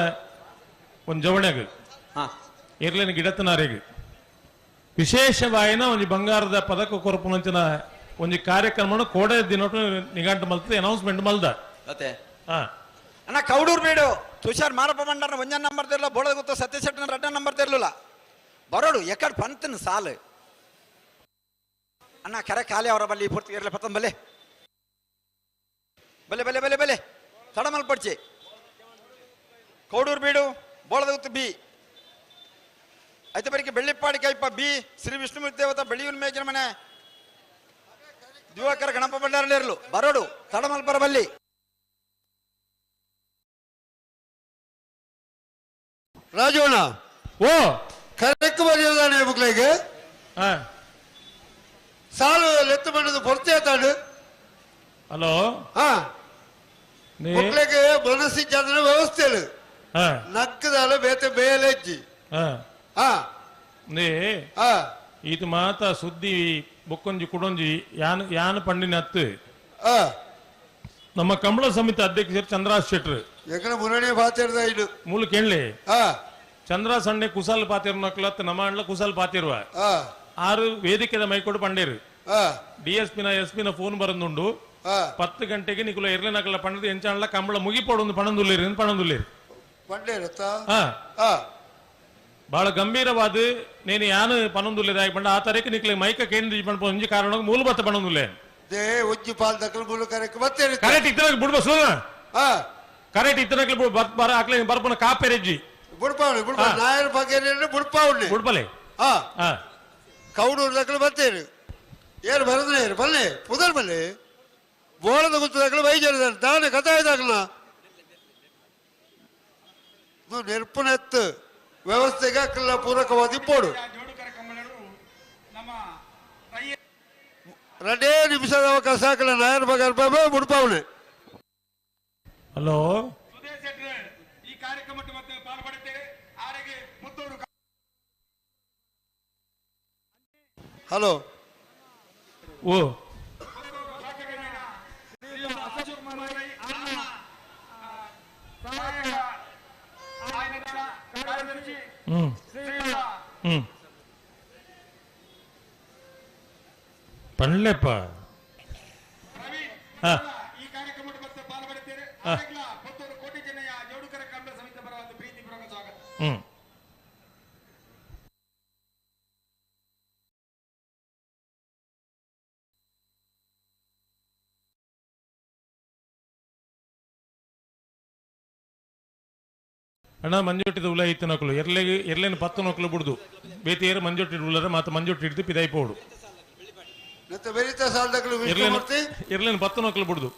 ಒಂದು ಜವಣೆಗ ಇರ್ಲೇನ ಗಿಡತನಾರಿಗೆ ವಿಶೇಷವಾಯಿನ ಒಂಜಿ ಬಂಗಾರದ ಪದಕ ಕೊರಪುನಂಚಿನ ಒಂಜಿ ಕಾರ್ಯಕ್ರಮ ಕೋಡೆ ದಿನೋಟು ನಿಘಂಟು ಮಲ್ತದೆ ಅನೌನ್ಸ್ಮೆಂಟ್ ಮಲ್ದ. ಅಣ್ಣ ಕೌಡೂರ್ ಬೇಡು ತುಷಾರ್ ಮಾರಪ್ಪ ಮಂಡಾರನ ಒಂಜನ್ ನಂಬರ್ ತೆರಲ ಬೋಳದ ಗೊತ್ತ ಸತ್ಯಶೆಟ್ಟನ ರಡ್ಡ ನಂಬರ್ ತೆರಲಿಲ್ಲ ಬರೋಡು ಎಕ್ಕಡ್ ಪಂತನ ಸಾಲು ಅಣ್ಣ ಕರೆ ಖಾಲಿ ಅವರ ಬಲ್ಲಿ ಪೂರ್ತಿ ಇರಲಿ ಪತ್ತನ್ ಬಲ್ಲೆ ಬಲೆ ಬಲೆ ಬಲೆ ಬಲೆ ತಡಮಲ್ ಪಡ್ಚಿ ಕೌಡೂರ್ ಬೀಡು ಬೋಳದ ಗೊತ್ತು ಬಿ ಐತೆ ಬರಿಕೆ ಬೆಳ್ಳಿಪ್ಪಾಡಿ ಕೈಪ ಬಿ ಶ್ರೀ ವಿಷ್ಣುಮೂರ್ತಿ ದೇವತ ಬೆಳ್ಳಿಯೂರ್ ಮೇಜಿನ ಮನೆ ದಿವಾಕರ ಗಣಪ ಭಂಡಾರಲ್ಲಿರಲು ಬರೋಡು ತಡಮಲ್ಪರ ಬಲ್ಲಿ. ರಾಜೋಣ ಓ ಕರೆಕ್ಟ್ ಬರೆಯೋದಾನೆ ಮಕ್ಕಳಿಗೆ ಸಾಲು ಲೆತ್ತು ಬಣ್ಣದ ಪೊರ್ತೆ ತಾಡು. ಹಲೋ ಮಕ್ಕಳಿಗೆ ಮನಸ್ಸಿನ ವ್ಯವಸ್ಥೆ ನಕ್ಕದಾಲ ಬೇತೆ ಬೇಲೆಜ್ಜಿ. ಇದು ಮಾತ ಸುದ್ದಿ ಬೊಕ್ಕೊಂಜಿ ಕುಡೊಂಜಿ ಯಾನ್ ಯಾನ್ ಪಂಡಿನ ಹತ್ತು ನಮ್ಮ ಕಂಬಳ ಸಮಿತಿ ಅಧ್ಯಕ್ಷರು ಚಂದ್ರಾಸ್ ಶೆಟ್ರು ಮೂಲ ಕೇಳಲಿ ಚಂದ್ರ ಸಣ್ಣೆ ಕುಸಾಲ್ ಪಾತಿರ್ನಕ್ಲತ್ ನಮ್ಮ ಅಣ್ಣ ಕುಸಾಲ್ ಪಾತಿರುವ ಆರು ವೇದಿಕೆದ ಮೈಕೊಡು ಪಂಡೇರು ಡಿ ಎಸ್ ಪಿನ ಎಸ್ ಪಿನ ಫೋನ್ ಬರಂದುಂಡು 10 ಗಂಟೆಗೆ ನಿಕುಲ ಇರ್ಲಿ ನಕಲ ಪಂಡದ ಎಂಚಾಣಲ ಕಂಬಳ ಮುಗಿಪೋಡು ಒಂದು ಪಣಂದುಲ್ಲೇರಿ ಪಣಂದುಲ್ಲೇರಿ ಬಹಳ ಗಂಭೀರವಾದ ನೇನು ಯಾನು ಪನೊಂದುಲ್ಲೇದಾಗಿ ಪಂಡ ಆ ತಾರೀಕು ನಿಕ್ಲೆ ಮೈಕ ಕೇಂದ್ರ ಪಂಡ ಒಂಜಿ ಕಾರಣ ಮೂಲ ಬತ್ತ ಪಣಂದುಲ್ಲೆ ಒಂಜಿ ಪಾಲ್ ದಕ್ಕಲು ಮೂಲ ಕರೆಕ್ಟ್ ಮತ್ತೆ ಕರೆಕ್ಟ್ ಇತ್ತನಕ್ ಬುಡ್ಬ ಸುನ ಕರೆಕ್ಟ್ ಇತ್ತನಕ್ಲೆ ಬರ ಆಕ್ಲೆ ಬರ್ಪನ ಕಾಪೆರೆಜ್ಜಿ ಬುಡ್ಪಾವಣಿ ಬುಡ್ಪ ನಾಯರ್ ಬಗ್ಗೆ ಬುಡ್ಪಾವಣಿ ಬುಡ್ಪಲೆ ಕೌಡೂರು ದಕ್ಕಲು ಬರ್ತೇನೆ ಏನು ಬರದ್ರೆ ಬಲ್ಲೆ ಪುದರ್ ಬಲ್ಲೆ ಬೋಳದ ಗುತ್ತು ದಕ್ಕಲು ಬೈಜಾರ ದಾನೆ ಕಥೆ ದಾಖಲ ನೆರ್ಪುನೆತ್ತು ವ್ಯವಸ್ಥೆಗೆ ಅಕ್ಕಲ್ಲ ಪೂರಕವಾದ ಇಪ್ಪೋಡು 2 ನಿಮಿಷದ ಅವಕಾಶ ಹಾಕಲ ನಾಯರ್ ಬಗಾರ್ ಬಾಬಾ ಬುಡ್ಪಾವಣೆ. ಹಲೋ ಈ ಕಾರ್ಯಕ್ರಮಕ್ಕೆ ಮತ್ತೆ ಪಾಲ್ಪಡುತ್ತೇವೆ. ಪುತ್ತೂರು ಹಲೋ ಓ ಪಣ್ಲೆಪ್ಪ ಈ ಕಾರ್ಯಕ್ರಮಕ್ಕೆ ಮತ್ತೆ ಪಾಲ್ಪಡುತ್ತೇವೆ. ಪುತ್ತೂರು ಕೋಟಿ ಚೆನ್ನಯ್ಯ ಜೋಡುಕರ ಕಂಬಳ ಸಮಿತಿ ಬರುವ ಪ್ರೀತಿ ಪೂರ್ವಕ ಸ್ವಾಗತ. ಅಣ್ಣ ಮಂಜೊಟ್ಟಿದ ಉಲ ಇತ್ತು ನಕಲು ಎರ್ಲೆಗೆ ಎರ್ಲೇನು ಪತ್ತು ನಕಲು ಬುಡ್ದು ಬೇತಿಯರು ಮಂಜೊಟ್ಟಿ ಉಲ್ಲರ ಮಾತ ಮಂಜೊಟ್ಟಿ ಹಿಡಿದು ಪಿದಾಯಿ ಪೋಡು ಎರ್ಲೇನು ಪತ್ತು ನಕಲು ಬುಡ್ದು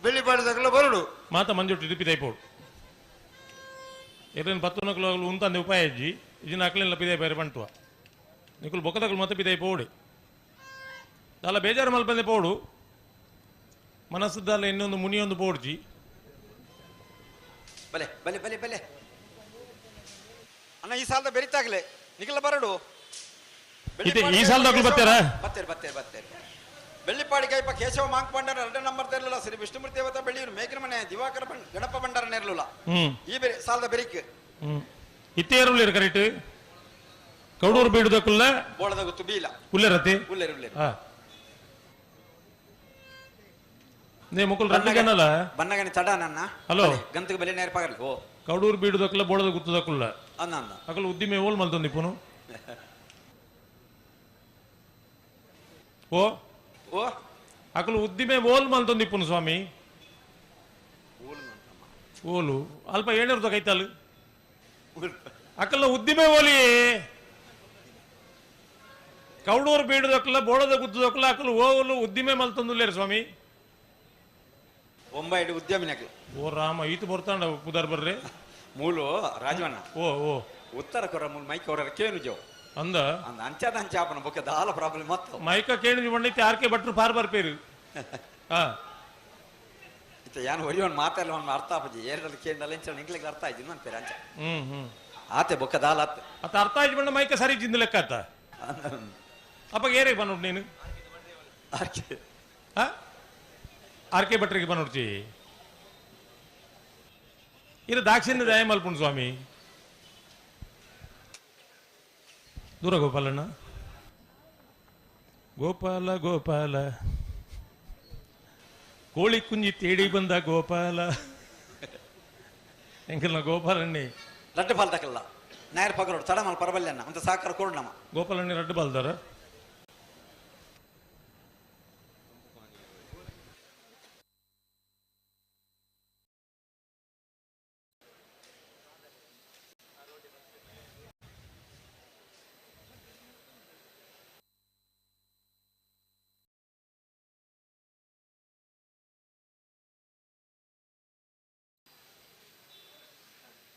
ಬೆಳ್ಳಿಪಾಡಿ ಬರಡು ಮಾತ ಮಂಜೊಟ್ಟಿ ಹಿಡಿದು ಪಿದಾಯಿ ಪೋಡು ಎರ್ಲೇನು ಪತ್ತು ನಕಲು ಆಗಲು ಉಂತಂದೆ ಉಪಾಯ ಅಜ್ಜಿ ಇಜಿನ ಅಕ್ಲೆಲ್ಲ ಪಿದಾಯಿ ಬೇರೆ ಬಂಟುವ ನಿಕುಲು ಬೊಕ್ಕದಕಲು ಮತ್ತೆ ಪಿದಾಯಿ ಪೋಡಿ ದಾಲ ಬೇಜಾರು ಮಲ್ಪಂದೆ ಪೋಡು ಮನಸ್ಸುದಾಲ ಇನ್ನೊಂದು ಮುನಿಯೊಂದು ಪೋಡ್ಜಿ ಬಲೆ ಬಲೆ ಬಲೆ ಬಲೆ ಅಣ್ಣ ಈ ಸಾಲದ ಬೆರಿತಾಗ್ಲೆ ನಿಖಿಲ ಬರಡು ಈ ಸಾಲದ ಬರ್ತಾರಾ ಬರ್ತಾರೆ ಬರ್ತಾರೆ ಬರ್ತಾರೆ ಬೆಳ್ಳಿಪಾಡಿ ಕೈಪ ಕೇಶವ ಮಾಂಕಪಂಡರ ಎರಡನೇ ನಂಬರ್ ತರಲಿಲ್ಲ ಶ್ರೀ ವಿಷ್ಣುಮೂರ್ತಿ ದೇವತ ಬೆಳ್ಳಿಯವರು ಮೇಕಿನ ಮನೆ ದಿವಾಕರ ಗಣಪ ಭಂಡಾರ ನೇರಲಿಲ್ಲ ಈ ಬೆರಿ ಸಾಲದ ಬೆರಿಕ್ ಇತ್ತೇರುಳ್ಳಿರು ಕರೆಕ್ಟ್ ಕೌಡೂರು ಬೀಡುದಕ್ಕಲ್ಲ ಬೋಳದ ಗೊತ್ತು ಬೀಲ ಉಲ್ಲೇರತಿ ಉಲ್ಲೇರು ಉಲ್ಲೇರು ನೇ ಮುಕುಲ್ ರಡ್ಡು ಜನಲ ಬನ್ನಗನಿ ತಡ ನನ್ನ ಹಲೋ ಗಂತಕ್ಕೆ ಬೆಲೆ ನೇರ ಪಗರ್ಲಿ ಓ ಕೌಡೂರು ಬೀಡುದಕ್ಕಲ್ಲ ಬೋಳದ ಗುತ್ತದಕ್ಕಲ್ಲ ಅನ್ನ ಅನ್ನ ಅಕಲ್ ಉದ್ದಿಮೆ ಓಲ್ ಮಲ್ತೊಂದು ಇಪ್ಪನು ಓ ಓ ಅಕಲು ಉದ್ದಿಮೆ ಓಲ್ ಮಲ್ತೊಂದು ಇಪ್ಪನು ಸ್ವಾಮಿ ಓಲು ಅಲ್ಪ ಏಳಿರ್ದ ಕೈತಾಲು ಅಕಲ್ಲ ಉದ್ದಿಮೆ ಓಲಿ ಕೌಡೂರು ಬೀಡುದಕ್ಕಲ್ಲ ಬೋಳದ ಗುತ್ತದಕ್ಕಲ್ಲ ಅಕಲು ಓಲು ಉದ್ದಿಮೆ ಮಲ್ತೊಂದುಲ್ಲೇರು ಸ್ವಾಮಿ ಒಂಬೈಡು ಉದ್ಯಮಿನಕಲು ಓ ರಾಮ ಈತ ಬರ್ತಾಂಡ ಪುದಾರ್ ಬರ್ರಿ ಮೂಲು ರಾಜವಣ್ಣ ಓ ಓ ಉತ್ತರ ಕೊರ ಮೂಲು ಮೈಕ್ ಅವರ ಕೇನು ಜೋ ಅಂದ ಅಂದ ಅಂಚಾದ ಅಂಚಾಪನ ಬೊಕ್ಕ ದಾಲ ಪ್ರಾಬ್ಲಮ್ ಮತ್ತ ಮೈಕ ಕೇನು ಬಂಡೈತಿ ಆರ್ ಕೆ ಭಟ್ರು ಪಾರ್ ಬರ್ಪೇರು ಹಾ ಇತ್ತ ಯಾನ್ ಹೊರಿವನ್ ಮಾತಾಡಲ್ಲ ಒಂದು ಅರ್ಥ ಆಪಜಿ ಏರದಲ್ಲಿ ಕೇಂಡಲ್ಲ ಇಂಚ ಇಂಗ್ಲಿಗೆ ಅರ್ಥ ಆಯ್ತು ಅಂತಾರೆ ಅಂಚ ಹ್ಮ್ ಹ್ಮ್ ಆತೆ ಬೊಕ್ಕ ದಾಲ ಆತ ಅತ್ತ ಅರ್ಥ ಆಯ್ತು ಬಂಡ ಮೈಕ ಸರಿ ಜಿಂದ ಲೆಕ್ಕ ಆತ ಅಪ್ಪ ಏರಿಗೆ ಬಂದ್ಬಿಟ್ಟು ನೀನು ಆರ್ ಕೆ ಆರ್ ಕೆ ಭಟ್ರಿಗೆ ಬಂದ್ಬಿಡ್ತಿ ಇದು ದಾಕ್ಷಿಣ್ಯ ದಯ ಮಲ್ಪುಣ್ ಸ್ವಾಮಿ ದೂರ ಗೋಪಾಲಣ್ಣ ಗೋಪಾಲ ಗೋಪಾಲ ಕೋಳಿ ಕುಂಜಿ ತೇಡಿ ಬಂದ ಗೋಪಾಲ ಎಂಕಲ್ನ ಗೋಪಾಲಣ್ಣಿ ರಡ್ಡು ಬಾಲ್ದಕಲ್ಲ ನಾಯರ್ ಪಗರೋಡು ತಡಮಲ್ ಪರಬಲ್ಯಣ್ಣ ಅಂತ ಸಾಕಾರ ಕೊಡು ನಮ್ಮ ಗೋಪಾಲಣ್ಣಿ ರಡ್ಡು ಬಾಲ್ದಾರ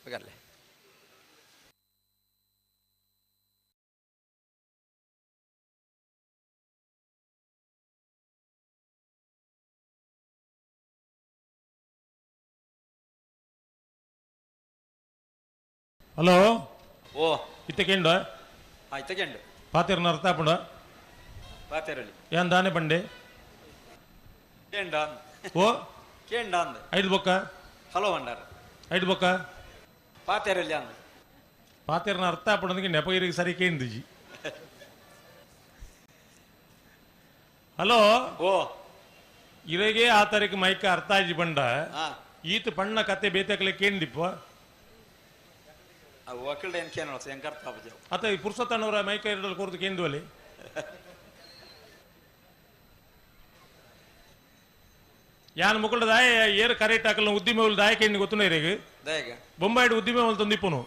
ಪಗರ್ಲೆ ಹಲೋ ಓ ಇತ್ತಕೆಂಡ ಇತ್ತಕೆಂಡು ಪಾತಿರ್ನ ಅರ್ಥ ಆಪುಂಡ ಪಾತಿರಲ್ಲಿ ಏನ್ ದಾನೆ ಬಂಡೆ ಕೇಂಡ ಓ ಕೇಂಡ ಅಂದ ಐದು ಬೊಕ್ಕ ಹಲೋ ಅಂಡಾರ ಐದು ಬೊಕ್ಕ ಪಾತಿರಲ್ಲಿ ಅಂದ ಪಾತಿರ್ನ ಅರ್ಥ ಆಪುಂಡದಕ್ಕೆ ನೆಪಗಿರಿಗೆ ಸರಿ ಕೇಂದಿಜಿ ಹಲೋ ಓ ಇರಗೆ ಆ ತಾರೀಕು ಮೈಕ ಅರ್ಥ ಆಜಿ ಬಂಡ ಈತ ಪಣ್ಣ ಕತೆ ಬೇತಕಲೆ ಕೇಂದಿಪ್ಪ ಒಕ್ಕಲ್ಡ ಏನು ಕೇನೋ ಹೆಂಗೆ ಅರ್ಥ ಆಪಜಿ ಅತ ಈ ಪುರುಷೋತ್ತಣ್ಣವರ ಮೈಕ ಎರಡಲ್ಲಿ ಕೊರತು ಕೇಂದ್ವಲ್ಲಿ ಯಾನ್ ಮುಕುಲ್ಡ ದಾಯ ಏರು ಕರೆಕ್ಟ್ ಹಾಕಲ್ಲ ಉದ್ದಿಮೆ ಉಲ್ ದಾಯ ಕೇಂದ್ರ ಗೊತ್ತುನ ಇರೇಗ ದಾಯಗ ಬೊಂಬಾಯಿಡ್ ಉದ್ದಿಮೆ ಉಲ್ ತಂದಿಪ್ಪನು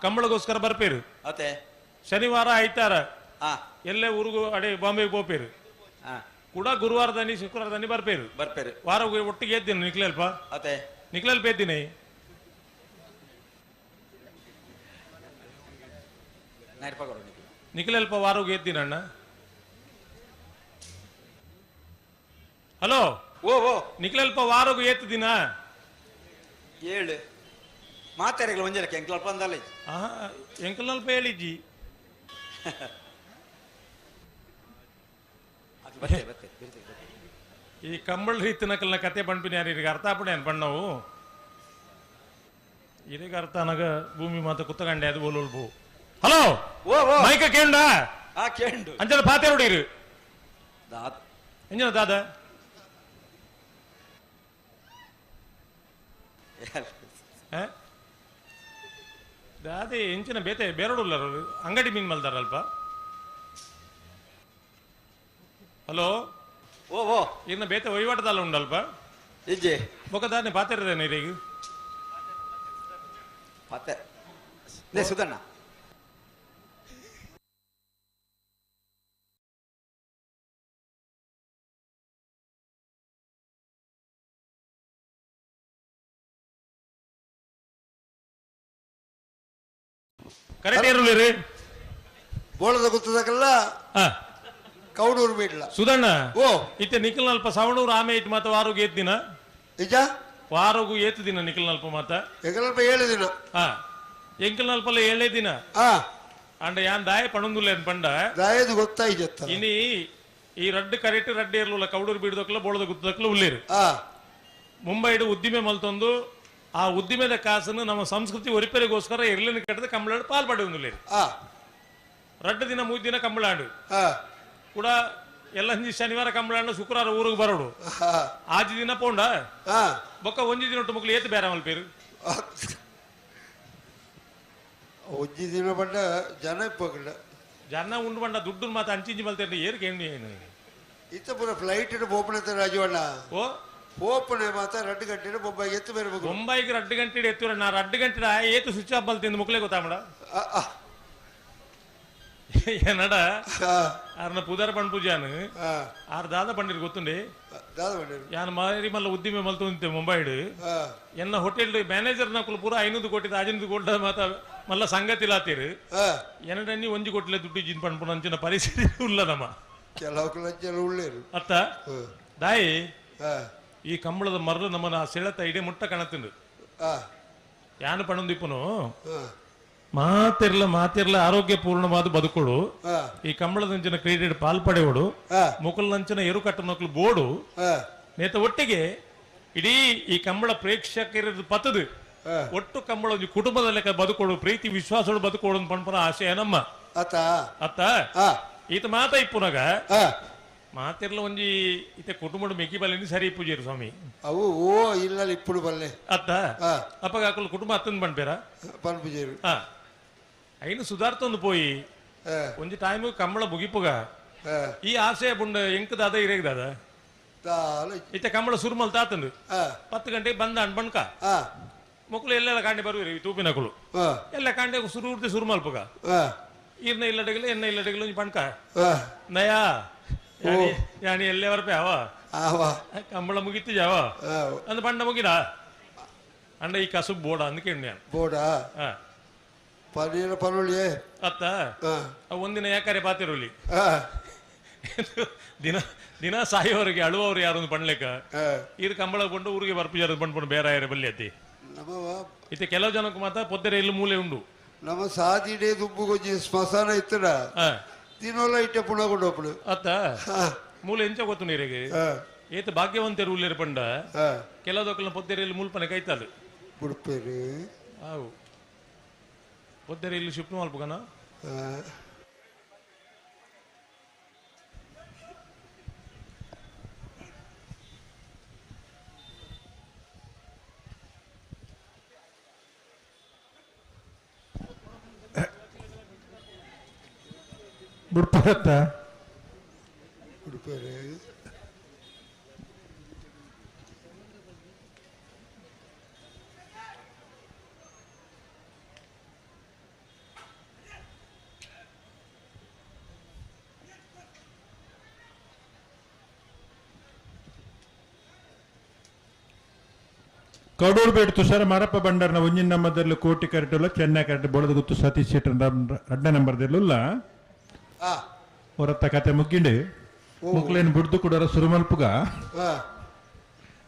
ಕಂಬಳಗೋಸ್ಕರ ಬರ್ಪೇರು ಅತೆ ಶನಿವಾರ ಐತಾರ ಎಲ್ಲೇ ಊರಿಗೂ ಅಡೆ ಬಾಂಬೆಗೆ ಪೋಪೇರು ಕೂಡ ಗುರುವಾರ ದನಿ ಶುಕ್ರವಾರ ದನಿ ಬರ್ಪೇರು ಬರ್ಪೇರು ವಾರ ಒಟ್ಟಿಗೆ ಎದ್ದೀನಿ ನಿಕ್ಲಲ್ಪ ಅತೆ ನಿಕ್ಲಲ್ಪ ಎದ್ದೀನಿ ನಿಖಿಲಲ್ಪ ವಾರೋಗಿ ಎದ್ದಿನಣ್ಣ ಹಲೋ ಓ ಓ ನಿಖಿಲಲ್ಪ ವಾರೋಗು ಏತ್ ದಿನ ಏಳು ಮಾತಾಡಿಗಳು ಒಂಜಲಕ್ಕೆ ಎಂಕಲ್ಪ ಅಂದಲ್ಲ ಎಂಕಲ್ನಲ್ಪ ಹೇಳಿಜ್ಜಿ ಈ ಕಂಬಳ ರೀತಿನಕಲ್ನ ಕತೆ ಬಂಡ್ಪಿನ ಯಾರು ಈಗ ಅರ್ಥ ಆಪಣೆ ಏನು ಬಣ್ಣವು ಇದೀಗ ಅರ್ಥ ಅನಗ ಭೂಮಿ ಮಾತ ಕುತ್ತಗಂಡೆ ಅದು ಬೋಲೋಲ್ ಬೋ ಹಲೋ ಮೈಕ ಕೇಂಡ ಆ ಕೇಂಡು ಅಂಜನ ಪಾತೆ ಹೊಡೀರು ದಾದ ಎಂಜನ ದಾದ ದಾದೆ ಎಂಚಿನ ಬೇತೆ ಬೇರೋಡುಲ್ಲರು ಅಂಗಡಿ ಮೀನ್ ಮಲ್ದಾರಲ್ಪ ಹಲೋ ಓ ಓ ಇನ್ನ ಬೇತೆ ವಹಿವಾಟದಲ್ಲ ಉಂಡಲ್ಪ ಇಜ್ಜಿ ಬೊಕ ದಾನೆ ಪಾತಿರದೇನೆ ಇರೀಗ ಪಾತೆ ಲೇ ಸುಧಣ್ಣ ಕರೆಕ್ಟ್ ಏರುಲೇರಿ ಬೋಳದ ಗೊತ್ತದಕ್ಕಲ್ಲ ಕೌಡೂರು ಬಿಡ್ಲ ಸುಧಣ್ಣ ಓ ಇತ್ತೆ ನಿಖಿಲ್ ನಲ್ಪ ಸವಣೂರು ಆಮೆ ಇಟ್ಟು ಮಾತ ವಾರೋಗು ಏತ್ ದಿನ ನಿಜ ವಾರೋಗು ಏತ್ ದಿನ ನಿಖಿಲ್ ನಲ್ಪ ಮಾತ ಎಂಕಲ್ಪ 7 ದಿನ ಹಾ ಎಂಕಲ್ ನಲ್ಪಲ್ಲ 7 ದಿನ ಅಂಡ ಯಾನ್ ದಾಯ ಪಣಂದುಲ್ಲ ಪಂಡ ದಾಯದು ಗೊತ್ತಾಯ್ತ ಇನಿ ಈ ರಡ್ಡು ಕರೆಕ್ಟ್ ರಡ್ಡು ಏರ್ಲುಲ್ಲ ಕೌಡೂರು ಬೀಡ್ದಕ್ಕಲ್ಲ ಬೋಳದ ಗುತ್ತದಕ್ಕಲ್ಲ ಉಳ್ಳೇರು ಮುಂಬೈಡು ಉದ್ದಿಮೆ ಮಲ್ತೊಂದು ಆ ಉದ್ದಿಮೆದ ಕಾಸನ್ನು ನಮ್ಮ ಸಂಸ್ಕೃತಿ ಒರಿಪೆರಿಗೋಸ್ಕರ ಎರ್ಲಿನ ಕಟ್ಟದ ಕಂಬಳಾಡು ಪಾಲ್ ಪಡೆಯುವುದಿಲ್ಲ ರಡ್ಡು ದಿನ 3 ದಿನ ಕಂಬಳಾಡು ಕೂಡ ಎಲ್ಲ ಶನಿವಾರ ಕಂಬಳಾಡು ಶುಕ್ರವಾರ ಊರಿಗೆ ಬರೋಡು ಆಜಿ ದಿನ ಪೋಂಡ ಬೊಕ್ಕ ಒಂಜಿ ದಿನ ಒಟ್ಟು ಮಕ್ಕಳು ಏತು ಬೇರೆ ಮಲ್ಪೇರು ಒಂಜಿ ದಿನ ಬಂಡ ಜನ ಇಪ್ಪಗಿಲ್ಲ ಜನ ಉಂಡು ಬಂಡ ದುಡ್ಡು ಮಾತ್ರ ಅಂಚಿಂಚಿ ಮಲ್ತೇನೆ ಏರ್ಗೆ ಏನು ಇತ್ತ ಪೂರ ಫ್ಲೈಟ್ ಪೋಪಣೆ ರಾಜವಣ್ಣ ಓ ಪೋಪಣೆ ಮಾತ್ರ 2 ಗಂಟೆ ಬೊಂಬಾಯಿಗೆ ಎತ್ತು ಬೇರೆ ಬೊಂಬಾಯಿಗೆ 2 ಗಂಟೆ ಎತ್ತಿರ ನಾ 2 ಗಂಟೆ ಏತು ಸ್ವಿಚ್ ಆಫ್ ಮಲ್ತಿಂದು ಮುಕ್ಲೆ ಗೊತ್ತಾಮಡ ಏನಡ ಆರ್ನ ಪುದಾರ ಪಣ್ ಪೂಜಾನು ಆರ್ ದಾದ ಪಂಡಿರ್ ಗೊತ್ತುಂಡೆ ಯಾನ್ ಮಾರಿ ಮಲ್ಲ ಉದ್ದಿಮೆ ಮಲ್ತುಂತೆ ಮುಂಬೈಡ್ ಎನ್ನ ಹೋಟೆಲ್ ಮ್ಯಾನೇಜರ್ ನಕುಲು ಪೂರ 500 ಕೋಟಿ 500 ಕೋಟಿ ಮಾತ ಮಲ್ಲ ಸಂಗತಿ ಲಾತೀರು ಎನ್ನಡನ್ನಿ ಒಂಜಿ ಕೋಟಿಲೆ ದುಡ್ಡು ಜಿನ್ ಪಣ್ಪುನ ಅಂಚಿನ ಪರಿಸ್ಥಿತಿ ಉಲ್ಲದಮ್ಮ ಕೆಲವು ಉಳ್ಳೇರು ಅತ್ತ ದಾಯಿ ಈ ಕಂಬಳದ ಮರಳು ನಮ್ಮನ ಸೆಳೆತ ಇಡೀ ಮುಟ್ಟ ಕಣತಿಂದು ಯಾನು ಪಣಂದಿಪ್ಪನು ಮಾತಿರ್ಲ ಮಾತಿರ್ಲ ಆರೋಗ್ಯಪೂರ್ಣವಾದ ಬದುಕೋಡು ಈ ಕಂಬಳದಂಚಿನ ಕ್ರೀಡೆ ಪಾಲ್ಪಡೆಯೋಡು ಮುಕುಲ್ನಂಚಿನ ಎರುಕಟ್ಟ ನೊಕ್ಲು ಬೋಡು ನೇತ ಒಟ್ಟಿಗೆ ಇಡೀ ಈ ಕಂಬಳ ಪ್ರೇಕ್ಷಕರ ಪತದು ಒಟ್ಟು ಕಂಬಳ ಒಂದು ಕುಟುಂಬದ ಲೆಕ್ಕ ಬದುಕೋಡು ಪ್ರೀತಿ ವಿಶ್ವಾಸೋಡು ಬದುಕೋಡು ಪಣಪನ ಆಶಯ ನಮ್ಮ ಅತ್ತ ಈತ ಮಾತ ಇಪ್ಪುನಾಗ ಮಾತಿರ್ಲ ಒಂಜಿ ಇತ್ತೆ ಕುಟುಂಬ ಮೆಕ್ಕಿ ಬಲ್ಲೆ ಸರಿ ಪೂಜೆರು ಸ್ವಾಮಿ ಅವು ಓ ಇಲ್ಲ ಇಪ್ಪುಡು ಬಲ್ಲೆ ಅತ್ತ ಅಪ್ಪಗ ಹಾಕಲು ಕುಟುಂಬ ಅತ್ತಂದು ಪಣ್ಪೇರ ಪನ್ಪುಜೇರು ಐನು ಸುಧಾರ್ತೊಂದು ಪೋಯಿ ಒಂಜಿ ಟೈಮ್ ಕಂಬಳ ಮುಗಿಪುಗ ಈ ಆಸೆ ಬುಂಡ ಎಂಕದಾದ ಇರೇಗದಾದ ಇತ್ತೆ ಕಂಬಳ ಸುರುಮಲ್ ತಾತಂದು 10 ಗಂಟೆಗೆ ಬಂದ ಅಣ್ಬಣ್ಕ ಮಕ್ಕಳು ಎಲ್ಲೆಲ್ಲ ಕಾಂಡೆ ಬರುವಿರಿ ತೂಪಿನಕುಲು ಎಲ್ಲ ಕಾಂಡೆ ಸುರು ಸುರುಮಲ್ಪುಗ ಈರ್ನ ಇಲ್ಲಡಗಲು ಎನ್ನ ಇಲ್ಲಡಗಲು ಒಂಜಿ ಪಣ್ಕ ನಯಾ ಯಾನಿ ಎಲ್ಲೇ ಬರ್ಪೆ ಅವ ಕಂಬಳ ಮುಗಿತ್ತು ಜಾವ ಅಂದ್ ಪಂಡ ಮುಗಿದ ಅಂಡ ಈ ಕಸುಬ್ ಬೋಡ ಅಂದ್ ಕೇಳಿ ಬೋಡ ಪನ್ನೀರ ಪನ್ನುಳ್ಳಿಯೇ ಅತ್ತ ಒಂದಿನ ಯಾಕಾರೆ ಪಾತಿರುಳಿ ದಿನ ದಿನ ಸಾಯೋವರೆಗೆ ಅಳುವವರು ಯಾರೊಂದು ಪಣ್ಲೆಕ್ಕ ಇದು ಕಂಬಳ ಕೊಂಡು ಊರಿಗೆ ಬರ್ಪು ಪಣ್ಪುಂಡು ಬೇರೆ ಯಾರ ಬಲ್ಲಿ ಅತ್ತಿ ಇತ್ತೆ ಕೆಲವು ಜನಕ್ಕೆ ಮಾತ್ರ ಪೊದ್ದೆರೆ ಇಲ್ಲಿ ಮೂಲೆ ಉಂಡು ನಮ್ಮ ಸಾದಿಡೆ ದುಂಬು ಗೊಂಜಿ ಸ್ಮಶಾನ ಇತ್ತಡ ತಿನ್ನೋಲ್ಲ ಇಟ್ಟೆ ಪುಣ ಕೊಂಡು ಅತ್ತ ಮೂಲೆ ಎಂಚ ಗೊತ್ತು ನೀರಿಗೆ ಏತ ಭಾಗ್ಯವಂತರು ಉಳ್ಳೇರು ಪಂಡ ಕೆಲವು ಪೊದ್ದೆರೆಯಲ್ಲಿ ಮೂಲ್ಪನೆ ಕೈತಾಳು ಬುಡ್ಪೇರು ಆವು ಪೊದ್ದೆರೆ ಇಲ್ಲಿ ಶಿಫ್ಟ್ ಮಲ್ಪುಗನ ಬುಡ್ಪರತ್ತ ಉಡುಪೇರು ಕಡೂರ್ಬೇಡು ತುಷಾರ ಮಾರಪ್ಪ ಬಂಡರ್ನ ಒಂಜಿನ ನಂಬರ್ದಲ್ಲಿ ಕೋಟಿ ಕರೆಟುಲ್ಲ ಚೆನ್ನೈ ಕರೆಟು ಬೋಳದಗುತ್ತು ಸತೀಶ್ ಶೆಟ್ಟರ್ ರಡ್ಡ ನಂಬರ್ದಲ್ಲುಲ್ಲ ಹೊರತ್ತ ಕತೆ ಮುಗ್ಗಿಂಡು ಮುಕ್ಲೇನು ಬುಡ್ದು ಕೂಡ ಸುರುಮಲ್ಪುಗ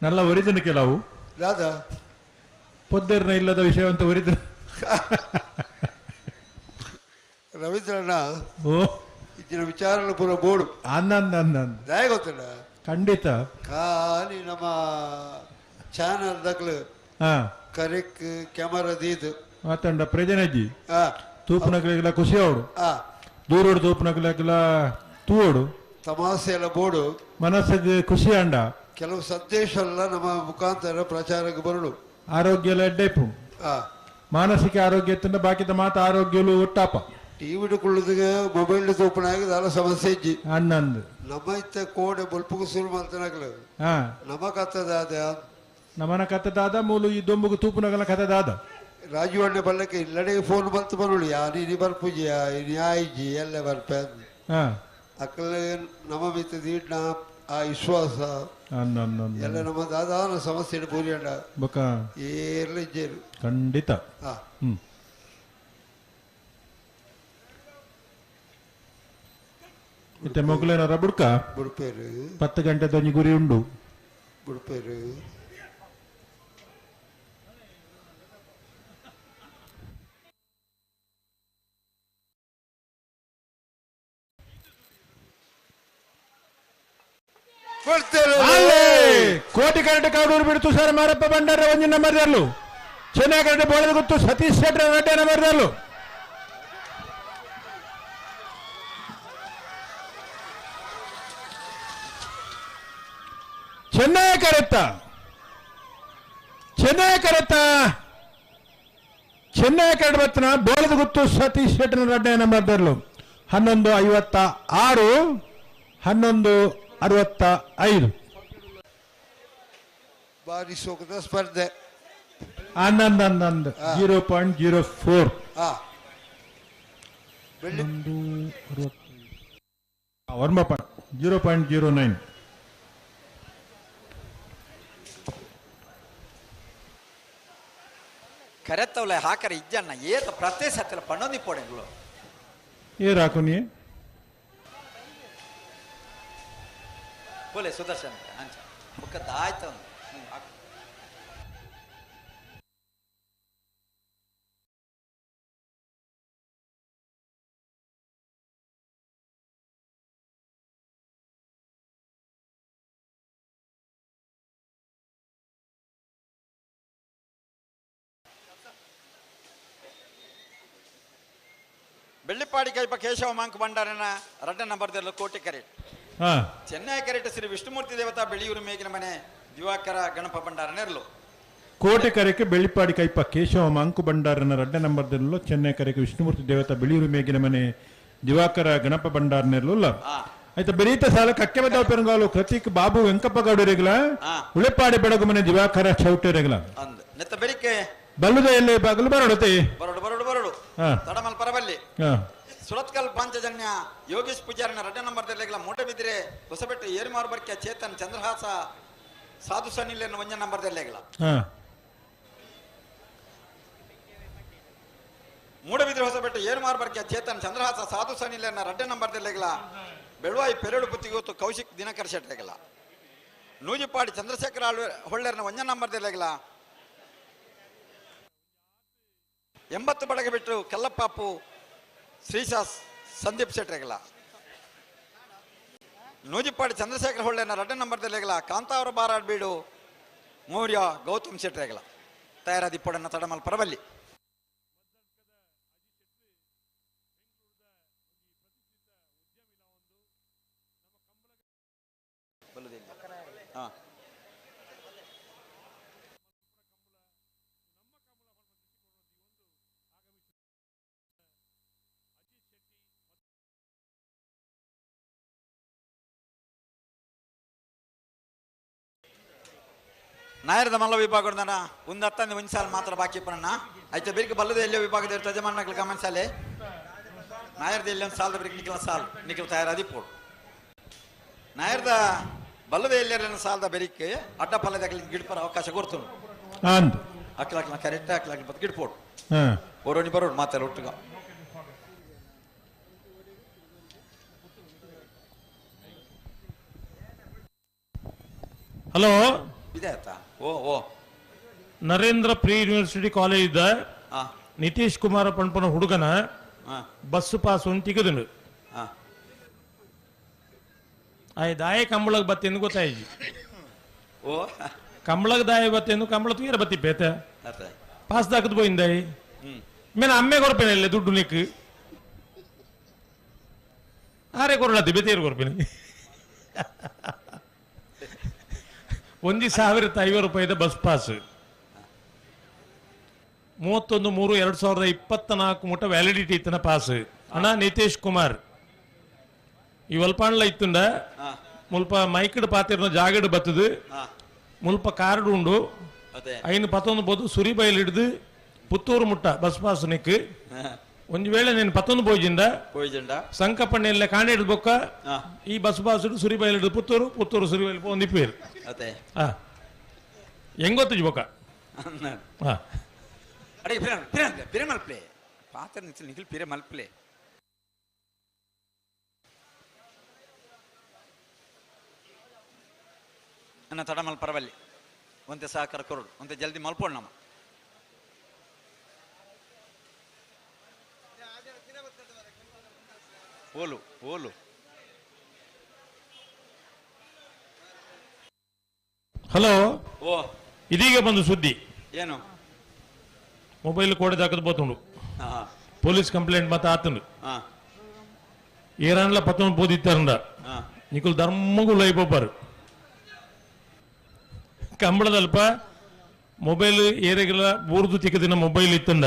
ನಲ್ಲ ಒರಿದನ ಕೆಲವು ಪೊದ್ದೆರ್ನ ಇಲ್ಲದ ವಿಷಯವಂತ ಒರಿದ ರವೀಂದ್ರಣ್ಣ ಓ ಇತ್ತಿನ ವಿಚಾರನ ಪೂರ ಬೋಡು ಅಂದ ದಯ ಗೊತ್ತಣ್ಣ ಖಂಡಿತ ಖಾಲಿ ನಮ್ಮ ಚಾನಲ್ ದಕ್ಲು ಕರೆಕ್ ಕ್ಯಾಮರಾ ದೀದು ಮಾತಂಡ ಪ್ರಜನಜ್ಜಿ ತೂಪುನಕ್ಲಿಗೆಲ್ಲ ಖುಷಿ ಅವಡು ದೂರೋಡು ತೂಪುನಕ್ಲಿಗೆಲ್ಲ ತೂವೋಡು ತಮಾಸೆ ಎಲ್ಲ ಬೋಡು ಮನಸ್ಸಿಗೆ ಖುಷಿ ಅಂಡ ಕೆಲವು ಸಂದೇಶ ಎಲ್ಲ ನಮ್ಮ ಮುಖಾಂತರ ಪ್ರಚಾರಕ್ಕೆ ಬರಡು ಆರೋಗ್ಯ ಎಲ್ಲ ಎಡ್ಡೈಪು ಮಾನಸಿಕ ಆರೋಗ್ಯ ಇತ್ತಂದ್ರೆ ಬಾಕಿದ ಮಾತ ಆರೋಗ್ಯಲು ಒಟ್ಟಾಪ ಟಿವಿ ಕುಳ್ಳುದಿಗೆ ಮೊಬೈಲ್ ತೂಪನಾಗ ದಾಲ ಸಮಸ್ಯೆ ಇಜ್ಜಿ ಅಣ್ಣಂದು ನಮ್ಮ ಇತ್ತ ಕೋಡೆ ಬಲ್ಪುಗು ಶುರು ಮಾಡ್ತಾನಾಗ್ಲ ನಮ್ಮ ಕತ್ತದಾದ ನಮ್ಮನ ಕತ್ತದಾದ ಮೂಲು ಈ ದೊಂಬುಗು ತೂಪುನಗಲ ಕಥೆದಾದ ರಾಜು ಅಣ್ಣ ಬಲ್ಲಕ್ಕೆ ಇಲ್ಲಡೆ ಫೋನ್ ಬಂತು ಬರೋಳು ಯಾರು ಬರ್ಪೂಜೆಯ ಇನಿ ಎಲ್ಲ ಬರ್ಪೆ ಅಕ್ಕಲ ನಮ್ಮ ಮಿತ್ತ ದೀಡ್ನ ಆ ವಿಶ್ವಾಸ ಎಲ್ಲ ನಮ್ಮ ದಾದಾನ ಸಮಸ್ಯೆ ಪೂರಿ ಅಣ್ಣ ಬೊಕ ಏರ್ಲ ಇಜ್ಜೇರು ಖಂಡಿತ. ಇತ್ತೆ ಮೊಗಲೇನರ ಬುಡ್ಕ ಬುಡ್ಪೇರು 10 ಗಂಟೆ ದೊಂಜಿ ಗುರಿ ಉಂಡು ಬುಡ್ಪೇರು. ಕೋಟಿ ಕರಟೆ ಕಾಡೂರು ಬಿಡ್ತು ಸರ್ ಮಾರಪ್ಪ ಭಂಡಾರ ಒಂಜಿ ನಂಬರ್ ದರ್ಲು. ಚೆನ್ನೈ ಕರಟೆ ಬೋಳದ ಗೊತ್ತು ಸತೀಶ್ ಶೆಟ್ಟರ್ ರಡ್ಡೆ ನಂಬರ್ ದರ್ಲು. ಚೆನ್ನೈ ಕರೆತ್ತ ಚೆನ್ನೈ ಕರೆತ್ತ ಚೆನ್ನೈ ಕರಡು ಬತ್ತನ ಬೋಳದ ಗೊತ್ತು ಸತೀಶ್ ಶೆಟ್ಟರ್ ರಡ್ಡೆ ನಂಬರ್ ದರ್ಲು. 11:56 11:65. ಬಾರಿ ಸೋಕದ ಸ್ಪರ್ಧೆ. ಆನಂದ್ ಆನಂದ್ 0.04. 0.09. ಕರೆತ್ತವಲೆ ಹಾಕರೆ ಇಜ್ಜಣ್ಣ ಏತ ಪ್ರತಿ ಸತ್ತಿಲ್ಲ ಪಣ್ಣೊಂದಿ ಪೋಡೆಂಗ್ಲು ಏರ್ ಹಾಕು ನೀ ಬೋಲೆ ಸುದರ್ಶನ್ ಅಂಚ ಬುಕ್ಕದ ಆಯ್ತು. ಬೆಳ್ಳಿಪಾಡಿ ಕೈಪ ಕೇಶವ ಮಾಂಕ್ ಭಂಡಾರನ ರಡ್ಡ ನಂಬರ್ ಕೋಟೆ ಕರೆಟ್. ಚೆನ್ನೈ ಕರೆಟ್ ಶ್ರೀ ವಿಷ್ಣುಮೂರ್ತಿ ದೇವತಾ ಬೆಳಿಯೂರು ಮೇಗಿನ ಮನೆ ದಿವಾಕರ ಗಣಪ ಭಂಡಾರನೆರ್ಲು. ಕೋಟೆ ಕರೆಗೆ ಬೆಳ್ಳಿಪಾಡಿ ಕೈಪ ಕೇಶವ ಮಾಂಕು ಭಂಡಾರನ ರಡ್ಡ ನಂಬರ್ ದೆರ್ಲು. ಚೆನ್ನೈ ಕರೆಗೆ ವಿಷ್ಣುಮೂರ್ತಿ ದೇವತಾ ಬೆಳಿಯೂರು ಮೇಗಿನ ಮನೆ ದಿವಾಕರ ಗಣಪ ಭಂಡಾರನೆರ್ಲು. ಆಯ್ತಾ ಬೆರೀತ ಸಾಲ ಕಕ್ಕೆ ಬದ್ದಾವ ಪೆರಂಗಾಲು ಕೃತಿಕ್ ಬಾಬು ವೆಂಕಪ್ಪ ಗೌಡರಿಗಲ ಉಳೆಪಾಡಿ ಬೆಡಗು ಮನೆ ದಿವಾಕರ ಚೌಟರಿಗಲ ಬಲ್ಲುದ ಎಲ್ಲಿ ಬಾಗಲು ಬರಡುತ್ತೆ ಬರಡು ಬರಡು ಬರಡು ತಡಮಲ್ ಪರಬಲ್ಲಿ. ಸುರತ್ಕಲ್ ಪಾಂಚಜನ್ಯ ಯೋಗೇಶ್ ಪೂಜಾರಿನ ರಡ್ಡ ನಂಬರ್ ದೆರ್ಲೆಗಳ ಮೂಟಬಿದ್ರೆ ಹೊಸಬೆಟ್ಟು ಏರುಮಾರು ಬರ್ಕೆ ಚೇತನ್ ಚಂದ್ರಹಾಸ ಸಾಧು ಸನಿಲ್ ಒಂಜ ನಂಬರ್ ದೆರ್ಲೆಗಳ. ಮೂಡಬಿದ್ರೆ ಹೊಸಬೆಟ್ಟು ಏರುಮಾರು ಬರ್ಕೆ ಚೇತನ್ ಚಂದ್ರಹಾಸ ಸಾಧು ಸನಿಲ್ ರಡ್ಡ ನಂಬರ್ ದೆರ್ಲೆಗಳ. ಬೆಳುವಾಯಿ ಪೆರಡು ಬುತ್ತಿಗೋತು ಕೌಶಿಕ್ ದಿನಕರ್ ಶೆಟ್ಟೆಗಳ. ನೂಜಿಪಾಡಿ ಚಂದ್ರಶೇಖರ ಹೊಳ್ಳೆರ್ನ ಒಂಜ ನಂಬರ್ ದೆರ್ಲೆಗಳ. 80 ಬಡಗ ಬಿಟ್ಟು ಕಲ್ಲಪ್ಪಾಪು ಶ್ರೀಶಾ ಸಂದೀಪ್ ಶೆಟ್ಟರೆಗಳ. ನೂಜಿಪಾಡಿ ಚಂದ್ರಶೇಖರ ಹೊಳ್ಳೆನ ರಡ್ಡ ನಂಬರ್ ದೆರ್ಲೆಗಳ. ಕಾಂತಾವರ ಬಾರಾಡ್ ಬೀಡು ಮೌರ್ಯ ಗೌತಮ್ ಶೆಟ್ಟರೆಗಳ. ತಯಾರಾದಿಪ್ಪಡನ್ನ ತಡಮಲ್ ಪರಬಲ್ಲಿ. ನಾಯರದ ಮಲ್ಲ ವಿಭಾಗದ ಒಂದು ಹತ್ತಂದು ಒಂದು ಸಾಲ ಮಾತ್ರ ಬಾಕಿ ಪಣ್ಣ ಆಯ್ತು. ಬೇರೆ ಬಲ್ಲದ ಎಲ್ಲೋ ವಿಭಾಗದ ಯಜಮಾನಗಳು ಗಮನಿಸಲೆ ನಾಯರದ ಎಲ್ಲಿ ಒಂದು ಸಾಲದ ಬೇರೆ ನಿಖಲ ಸಾಲ್ ನಿಖಲ್ ತಯಾರಾದಿ ಪೋಡು. ನಾಯರದ ಬಲ್ಲದ ಎಲ್ಲೆಲ್ಲ ಸಾಲದ ಬೆರಿಕೆ ಅಡ್ಡ ಪಲ್ಲದ ಗಿಡಪರ ಅವಕಾಶ ಕೊಡ್ತು ಅಕ್ಲಾಕ್ಲ ಕರೆಕ್ಟ್ ಅಕ್ಲಾಕ್ಲ ಬತ್ ಗಿಡಪೋಡು ಓರೋಣಿ ಬರೋಡು ಮಾತಾಡ ಒಟ್ಟುಗ. ಹಲೋ ಇದೆ ಆಯ್ತಾ? ಓ ಓ ನರೇಂದ್ರ ಪ್ರೀ ಯೂನಿವರ್ಸಿಟಿ ಕಾಲೇಜ್ ಇದ್ದ ನಿತೀಶ್ ಕುಮಾರ ಪಂಪನ ಹುಡುಗನ ಬಸ್ ಪಾಸ್ ಒಂದು ತಿಗದನು. ದಾಯ ಕಂಬಳಗ್ ಬತ್ತೆಂದು ಗೊತ್ತಾಯ್ತು. ಓ ಕಂಬಳಗ್ ದಾಯ ಬತ್ತೆಂದು ಕಂಬಳ ತೂಯರ ಬತ್ತಿ ಪೇತ ಪಾಸ್ ದಾಕದ್ ಪೋಯಿಂದಾಯಿ ಮೇನ ಅಮ್ಮೆ ಕೊರ್ಪೇನೆ ಇಲ್ಲ ದುಡ್ಡು ನಿಕ್ ಆರೆ ಕೊರಳತ್ತಿ ಬೇತೇರು ಕೊರ್ಪೇನೆ. 1,050 ರೂಪಾಯಿದ ಬಸ್ ಪಾಸ್ 31/3/2024 ಮುಟ್ಟ ವ್ಯಾಲಿಡಿಟಿ ಇತ್ತನ ಪಾಸ್. ಅಣ್ಣ ನಿತೇಶ್ ಕುಮಾರ್ ಈ ಒಲ್ಪಾಂಡ್ಲ ಇತ್ತುಂಡ ಮುಲ್ಪ ಮೈಕ್ಡ್ ಪಾತಿರ್ನ ಜಾಗಡ್ ಬತ್ತದು ಮುಲ್ಪ ಕಾರ್ಡ್ ಉಂಡು ಐನು ಪತ್ತೊಂದು ಬೋದು ಸುರಿ ಬೈಲ್ ಹಿಡ್ದು ಪುತ್ತೂರು ಮುಟ್ಟ ಬಸ್ ಪಾಸ್ ನಿಕ್ ಒಂಜಿ ವೇಳೆ ನೀನು ಪತ್ತೊಂದು ಪೋಜಿಂದ ಪೋಯಿಜಂಡ ಸಂಕಪ್ಪಣ್ಣೆಲ್ಲ ಕಾಣೆಡ್ ಬೊಕ್ಕ ಈ ಬಸ್ ಪಾಸ್ ಸುರಿಬೈಲ್ ಪುತ್ತೂರು ಪುತ್ತೂರು ಸುರಿಬೈಲ್ ಪೋಂದಿಪ್ಪೇರು ಅದೇ ಹೆಂಗೊತ್ತು ಬೊಕ್ಕ ಅಡೆ ಪಿರ ಪಿರ ಪಿರ ಮಲ್ಪ್ಲೆ ಪಾತ್ರ ನಿಂತು ನಿಖಿಲ್ ಪಿರ ಮಲ್ಪ್ಲೆ ಅನ್ನ ತಡ ಮಲ್ ಪರವಲ್ಲಿ ಒಂತೆ ಸಹಕಾರ ಕೊರಡು ಒಂತೆ ಜಲ್ದಿ ಮಲ್ಪೋಣ ನಮ್ಮ ಓಲು ಓಲು ಹಲೋ ಓ ಇದೀಗ ಬಂದು ಸುದ್ದಿ ಏನು ಮೊಬೈಲ್ ಕೋಡೆ ದಾಕದ್ ಬೋತುಂಡು ಪೊಲೀಸ್ ಕಂಪ್ಲೇಂಟ್ ಮತ್ತೆ ಆತಂಡು ಏರಾನ್ಲ ಪತ್ತೊಂದು ಪೋದಿತ್ತಾರಂದ ನಿಕುಲ್ ಧರ್ಮಗೂ ಲೈಬೊಬ್ಬರು ಕಂಬಳದಲ್ಪ ಮೊಬೈಲ್ ಏರೆಗೆಲ್ಲ ಬೂರ್ದು ತಿಕ್ಕದಿನ ಮೊಬೈಲ್ ಇತ್ತಂದ.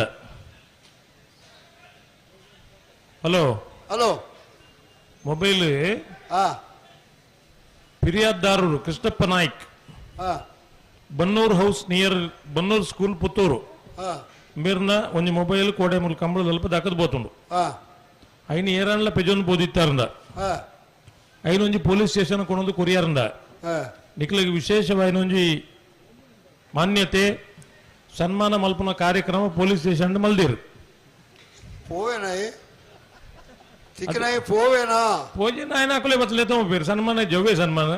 ಹಲೋ ಹಲೋ ಮೊಬೈಲ್ ಫಿರ್ಯಾದ್ದಾರರು Krishnappa Naik, Bannur house near Bannur school Puttur ಮೀರ್ನ ಒಂಜಿ ಮೊಬೈಲ್ ಕೋಡೆ ಮೂಲ ಕಂಬಳದಲ್ಪ ದಾಕದ್ ಬೋತುಂಡು. ಐನ್ ಏರಾನ್ಲ ಪೆಜೊಂದು ಬೋದಿತ್ತಾರಂದ ಐನೊಂಜಿ ಪೊಲೀಸ್ ಸ್ಟೇಷನ್ ಕೊನೊಂದು ಕೊರಿಯಾರಂದ ನಿಕ್ಲಿಗೆ ವಿಶೇಷವಾಯಿನೊಂಜಿ ಮಾನ್ಯತೆ ಸನ್ಮಾನ ಮಲ್ಪನ ಕಾರ್ಯಕ್ರಮ ಪೊಲೀಸ್ ಸ್ಟೇಷನ್ ಮಲ್ದಿರು. ಪೋವೇನಾಯಿ ತಿಕ್ಕನಾಯಿ ಪೋವೇನಾ ಪೋಜೆ ನಾಯನ ಹಾಕಲೆ ಬತ್ತಲೆ ತಮ್ಮ ಪೇರು ಸನ್ಮಾನ ಜವ್ವೆ ಸನ್ಮಾನ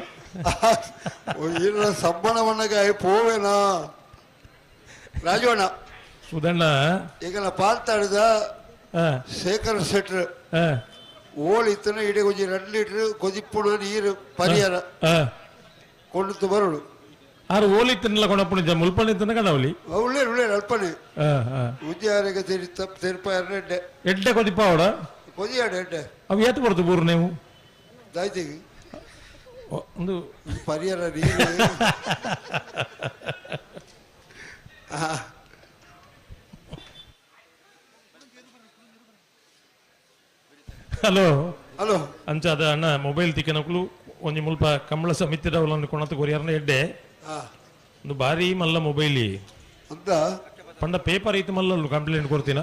ಸಮ್ಮನವನ್ನಗಾಯಿ ಪೋವೇನಾ ರಾಜವಣ್ಣ ಸುಧಣ್ಣ ಈಗ ನಾ ಪಾಲ್ತಾಡಿದ ಶೇಖರ್ ಶೆಟ್ರ್ ಓಲ್ ಇತ್ತನ ಇಡೀ ಒಂಜಿ 2 ಲೀಟರ್ ಕೊದಿಪ್ಪುಡು ನೀರು ಪರಿಹಾರ ಕೊಂಡು ಬರೋಡು. ಆರು ಓಲಿ ತಿನ್ನಲ್ಲ ಕೊಣಪ್ಪುಣ ಮುಲ್ಪಣಿ ತಿನ್ನ ಕಡವಲಿ ಉಳ್ಳೇರು ಉಳ್ಳೇರು ಅಲ್ಪಣಿ ಉದ್ಯಾರಿಗೆ ತಿರಿ ತಪ್ಪು ತಿರುಪ ಎಡ್ಡೆ ಎಡ್ಡೆ ಕೊದಿಪ್ಪ ಅವಡ ಕೊದಿಯಾಡ ಎಡ್ಡೆ ಅವು ಏತು ಬರ್ತದೆ ಬೂರು ನೀವು ದಾಯ್ತಿಗೆ ಒಂದು ಪರಿಹಾರ ನೀರು. ಹಲೋ ಹಲೋ ಅಂಚಾದ ಅಣ್ಣ ಮೊಬೈಲ್ ತಿಕ್ಕನಕ್ಲು ಒಂಜಿ ಮುಲ್ಪ ಕಂಬಳ ಸಮಿತಿದವಲನ್ನು ಕೊಣತ ಕೊರಿಯಾರನ ಎಡ್ಡೆ ಒಂದು ಭಾರಿ ಮಲ್ಲ ಮೊಬೈಲ್ ಅಂತ ಪಂಡ ಪೇಪರ್ ಐತೆ ಮಲ್ಲ ಕಂಪ್ಲೇಂಟ್ ಕೊಡ್ತೀನ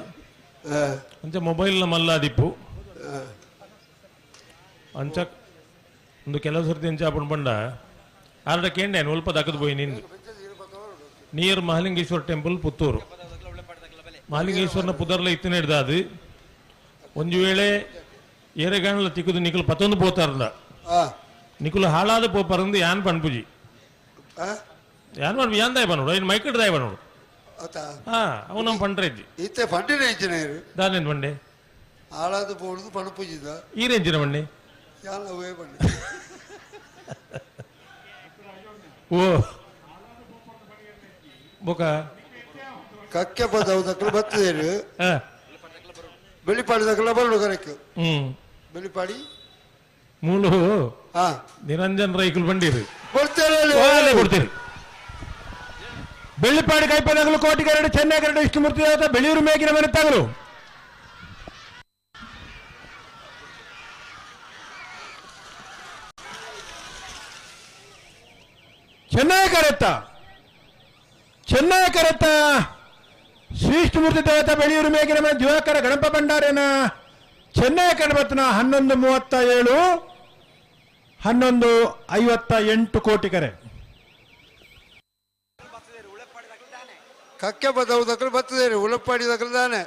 ಅಂಚ ಮೊಬೈಲ್ನ ಮಲ್ಲ ಅದಿಪ್ಪು ಅಂಚ ಒಂದು ಕೆಲವು ಸರ್ತಿ ಅಂಚ ಅಪ್ಪಣ ಪಂಡ ಆರ್ಡ ಕೇಂಡೆ ಒಲ್ಪ ದಕ್ಕದ ಪೋಯಿ ನಿಂದು ನಿಯರ್ ಮಹಾಲಿಂಗೇಶ್ವರ ಟೆಂಪಲ್ ಪುತ್ತೂರು ಮಹಾಲಿಂಗೇಶ್ವರನ ಪುದರ್ಲ ಇತ್ತಿನ ಹಿಡ್ದ ಅದು ಒಂದು ವೇಳೆ ಏರೆಗಾಣಲ ತಿಕ್ಕುದು ನಿಕುಲು ಪತ್ತೊಂದು ಪೋತಾರಂದ ನಿಕುಲು ಹಾಳಾದ ಪೋಪರಂದು ಯಾನ್ ಪನ್ಪುಜಿ ಯಾನ್ ಪನ್ಪು ಯಾನ್ ದಾಯ ಪನ್ನೋಡು ಐನ್ ಮೈಕಡ್ ದಾಯ ಪನ್ನೋಡು ಹಾ ಅವು ನಮ್ಮ ಪಂಡ್ರೆ ಇದ್ದಿ ಇತ್ತೆ ಪಂಡಿನ ಇಂಜಿನಿಯರ್ ದಾನೇನು ಬಂಡೆ ಹಾಳಾದ ಪೋಡುದು ಪಣಪುಜಿದ ಈ ರೇಂಜಿನ ಬಂಡೆ ಯಾನ್ ಅವೇ ಬಂಡೆ ಓ ಬೊಕ ಕಕ್ಕೆ ಬದವು ದಕ್ಕಲು ಬತ್ತದೇರು ಬೆಳಿಪಾಡಿ ದಕ್ಕಲ ಬರಡು ಕರೆಕ್ಟ್ ಬೆಳಿಪಾಡಿ ಮೂಲು ನಿರಂಜನ್ ರೈಕುಲ್ ಬಂಡಿರು ಕೊಡ್ತೇನೆ ಕೊಡ್ತೀರಿ. ಬೆಳ್ಳಿಪಾಡಿ ಕೈಪದಗಲು ಕೋಟಿಗರಡು ಚೆನ್ನೈಗರಡು ವಿಷ್ಣುಮೂರ್ತಿ ದೇವತ ಬೆಳೆಯೂರು ಮೇಗಿನ ಮನೆ ತಗಲು ಚೆನ್ನೈ ಕರೆತ್ತ ಚೆನ್ನೈ ಕರೆತ್ತ ಶ್ರೀ ವಿಷ್ಣುಮೂರ್ತಿ ದೇವತ ಬೆಳೆಯೂರು ಮೇಗಿನ ಮನೆ ದಿವಾಕರ ಗಣಪ ಭಂಡಾರೇನ ಚೆನ್ನೈ ಕಡಬತ್ನ 11:37 11:58 ಕೋಟಿ ಕರೆ. ಕಕ್ಕೆ ಬದವು ದಕ್ಕಲು ಬರ್ತದೆ ಉಳಪ್ಪಾಡಿ ದಕ್ಕಲು ತಾನೆ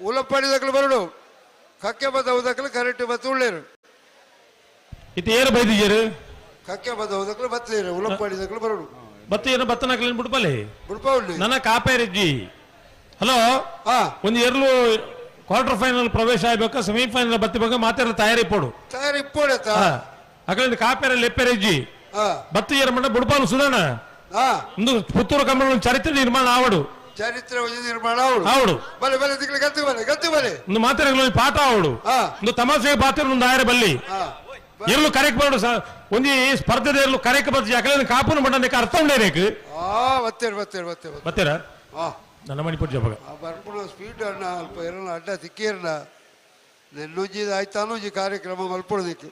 ಉಳಪ್ಪಾಡಿ ದಕ್ಕಲು ಬರಡು ಕಕ್ಕೆ ಬದವು ದಕ್ಕಲು ಕರೆಕ್ಟ್ ಬತ್ತು ಉಳ್ಳೇರು ಇದು ಏರು ಬೈದಿಜೇರು ಕಕ್ಕೆ ಬದವು ದಕ್ಕಲು ಬರ್ತದೆ ಉಳಪ್ಪಾಡಿ ದಕ್ಕಲು ಬರಡು ಬತ್ತ ಏನು ಬತ್ತನಕಲಿನ ಬಿಡ್ಪಲೆ ಬಿಡ್ಪ ಉಳ್ಳಿ ನನ್ನ ಕಾಪೇರಿಜ್ಜಿ. ಹಲೋ ಒಂದು ಎರಲು ಕ್ವಾರ್ಟರ್ ಫೈನಲ್ ಪ್ರವೇಶ ಆಗಬೇಕು ಸೆಮಿಫೈನಲ್ ಬತ್ತಿಬೇಕು ಮಾತಾಡ ತಯಾರಿ ಪೋಡು ತಯಾರಿ ಪೋಡು ಅಕಲಿಂದ ಕಾಪೇರ ಲೆಪ್ಪೆರಿಜ್ಜಿ ಬತ್ತಿ ಏರಮಂಡ ಬುಡ್ಪಾನು ಸುಧಾನ ಒಂದು ಪುತ್ತೂರು ಕಂಬಳ ಚರಿತ್ರೆ ನಿರ್ಮಾಣ ಆವಡು ಚರಿತ್ರೆ ನಿರ್ಮಾಣ ಆವಡು ಆವಡು ಬಲೆ ಬಲೆ ದಿಕ್ಲು ಗತ್ತು ಬಲೆ ಗತ್ತು ಬಲೆ ಒಂದು ಮಾತಾಡ ಪಾಠ ಆವಡು ಒಂದು ತಮಾಷೆ ಪಾತ್ರ ಒಂದು ಆಯರ ಬಲ್ಲಿ ಎರಲು ಕರೆಕ್ಟ್ ಬರಡು ಒಂದು ಸ್ಪರ್ಧೆ ಎರಲು ಕರೆಕ್ಟ್ ಬರ್ತಿ ಯಾಕಂದ್ರೆ ಕಾಪುನ ಮಂಡಕ್ಕೆ ಅರ್ಥ ಉಂಡೇನೇಕು ಬತ್ತೇರು ಬತ್ತೇರು ಬತ್ತೇರು ಬತ್ತೀರಾ ನನ್ನ ಮಣಿಪುರ ಜಬಗ ಬರ್ಪುಣ ಸ್ಪೀಡ್ ಅಣ್ಣ ಅಲ್ಪ ಎರಲ ಅಡ್ಡ ತಿಕ್ಕೇರ್ನ ನೆನ್ನುಂಜಿ ಆಯ್ತಾನು ಕಾರ್ಯಕ್ರಮ ಮಲ್ಪೊಡದಿಕ್ಕು.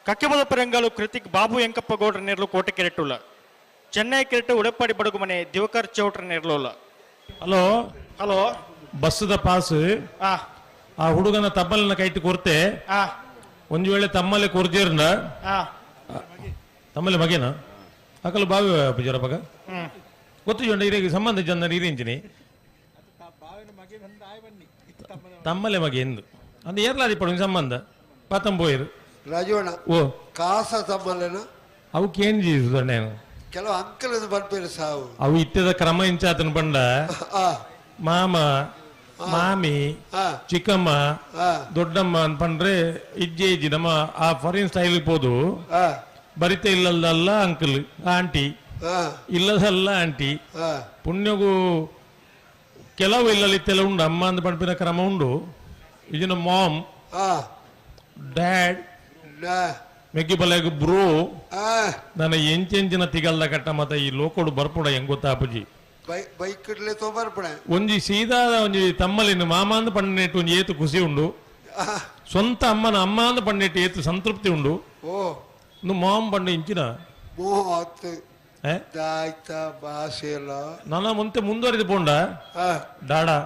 ಕಕ್ಕೆಬಲ ಪರಂಗಾಲು ಕೃತಿಕ್ ಬಾಬು ಎಂಕಪ್ಪ ಗೌಡ್ರ ನೇರ್ಲು ಕೋಟೆ ಕೆರೆಟುಲ್ಲ. ಚೆನ್ನೈ ಕೆರೆಟು ಉಡಪ್ಪಾಡಿ ಬಡಗುಮನೆ ದಿವಕರ್ ಚೌಟ್ರ ನೇರ್ಲುಲ್ಲ. ಹಲೋ ಹಲೋ ಬಸ್ಸದ ಪಾಸ್ ಆ ಹುಡುಗನ ತಮ್ಮಲಿನ ಕೈಟ್ ಕೊರ್ತೆ. ಒಂದು ವೇಳೆ ತಮ್ಮಲ್ಲಿ ಕೊರ್ಜೇರ್ನ ತಮ್ಮಲ್ಲಿ ಮಗೇನ ಅಕಲು ಬಾವಿ ಪೂಜಾರ ಪಗ ಗೊತ್ತು ಜೊಂಡ ಇರೇಗೆ ಸಂಬಂಧ ಜನ ನೀರಿಂಚಿನಿ ತಮ್ಮಲೆ ಮಗೆ ಎಂದು ಅಂದ್ರೆ ಏರ್ಲಾದಿ ಪಡು ಸಂಬಂಧ ಪಾತಂಬೋಯರು ರಾಜವಣ್ಣ ಓ ಕಾಸ ತಮ್ಮಲ್ಲೇನ ಅವಕ್ಕೆ ಏನು ಜೀವಿಸುದಣ್ಣೇನು ಕೆಲವು ಅಂಕಲ್ ಬಂದ್ಪೇರು ಸಾವು ಅವು ಇತ್ತದ ಕ್ರಮ ಇಂಚಾತನ ಬಂಡ ಮಾಮ ಮಾಮಿ ಚಿಕ್ಕಮ್ಮ ದೊಡ್ಡಮ್ಮ ಅನ್ಪಂಡ್ರೆ ಇಜ್ಜೆ ಇಜ್ಜಿ ನಮ್ಮ ಆ ಫಾರಿನ್ ಸ್ಟೈಲ್ ಪೋದು ಬರಿತ ಇಲ್ಲದಲ್ಲ ಅಂಕಲ್ ಆಂಟಿ ಇಲ್ಲದಲ್ಲ ಆಂಟಿ ಪುಣ್ಯಗೂ ಕೆಲವು ಇಲ್ಲಲ್ಲಿ ಉಂಡು ಅಮ್ಮ ಅಂದ ಪಂಪಿನ ಕ್ರಮ ಉಂಡು ಇದನ್ನ ಮಾಮ್ ಡ್ಯಾಡ್ ಮೆಗ್ಗಿ ಬಲೆಗ್ ಬ್ರೋ ನನ್ನ ಎಂಚೆಂಚಿನ ತಿಗಲ್ದ ಕಟ್ಟ ಮತ್ತ ಈ ಲೋಕೋಡು ಬರ್ಪುಡ ಹೆಂಗ್ ಗೊತ್ತಾ ಅಪ್ಪುಜಿ ಬೈಕ್ ಬರ್ಪುಡೆ ಒಂಜಿ ಸೀದಾದ ಒಂಜಿ ತಮ್ಮಲಿನ ಮಾಮ ಅಂದ ಪಂಡಿನೆಟ್ಟು ಒಂಜಿ ಏತು ಖುಷಿ ಉಂಡು ಸ್ವಂತ ಅಮ್ಮನ ಅಮ್ಮ ಅಂದ ಪಂಡಿನೆಟ್ಟು ಏತು ಸಂತೃಪ್ತಿ ಉಂಡು ಓ ಮಾಮ್ ಪಂಡ ಇಂಚಿನ ನನ್ನ ಮುಂತೆ ಮುಂದುವರಿದು ಪೋಂಡ ಡಾಡಾ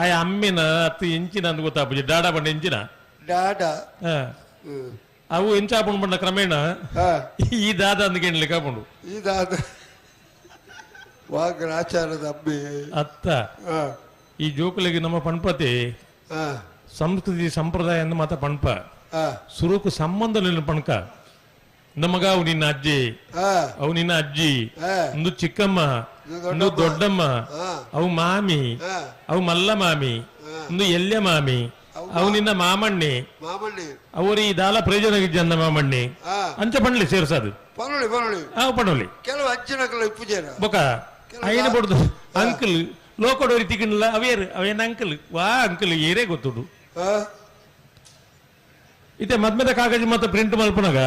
ಆಯ ಅಮ್ಮಿನ ಅತ್ತು ಇಂಚಿನ ಅಂದ್ ಗೊತ್ತಾ ಅಪ್ಪುಜಿ ಡಾಡಾ ಪಂಡ ಇಂಚಿನ ಡಾಡಾ ಅವು ಎಂಚಾಪುಂಡು ಪಂಡ ಕ್ರಮೇಣ ಈ ದಾದ ಅಂದ್ಕೇಣ್ಲಿಕ್ಕೆ ಆಪುಂಡು ಈ ದಾದ ವಾಗ್ರಾಚಾರದ ಅಮ್ಮೆ ಅತ್ತ ಈ ಜೋಕುಲಿಗೆ ನಮ್ಮ ಪಣ್ಪತಿ ಸಂಸ್ಕೃತಿ ಸಂಪ್ರದಾಯ ಅಂದ್ ಮಾತ ಪಣ್ಪ ಸುರುಕು ಸಂಬಂಧ ಪಣ್ಕ ನಮಗ ಅವು ನಿನ್ನ ಅಜ್ಜಿ ಅವು ನಿನ್ನ ಅಜ್ಜಿ ಒಂದು ಚಿಕ್ಕಮ್ಮ ಒಂದು ದೊಡ್ಡಮ್ಮ ಅವು ಮಾಮಿ ಅವು ಮಲ್ಲ ಮಾಮಿ ಒಂದು ಎಲ್ಯ ಮಾಮಿ ಅವು ನಿನ್ನ ಮಾಮಣ್ಣಿ ಅವರು ಈ ದಾಲ ಪ್ರಯೋಜನ ಇಜ್ಜಂದ ಮಾಮಣ್ಣಿ ಅಂಚ ಪಂಡ್ಲಿ ಸೇರ್ಸದು ಪಣೋಲಿ ಕೆಲವು ಅಜ್ಜನಕಲ ಇಪ್ಪುಜೇರ ಬೊಕ ಐನ ಬಡ್ದು ಅಂಕಲ್ ಲೋಕಡೋರಿ ತಿಕ್ಕಂಡ್ಲ ಅವೇರು ಅವೇನ ಅಂಕಲ್ ವಾ ಅಂಕಲ್ ಏರೇ ಗೊತ್ತುಡು ಇತ್ತೆ ಮದ್ಮೆದ ಕಾಗಜಿ ಮಾತ್ರ ಪ್ರಿಂಟ್ ಮಲ್ಪನಾಗ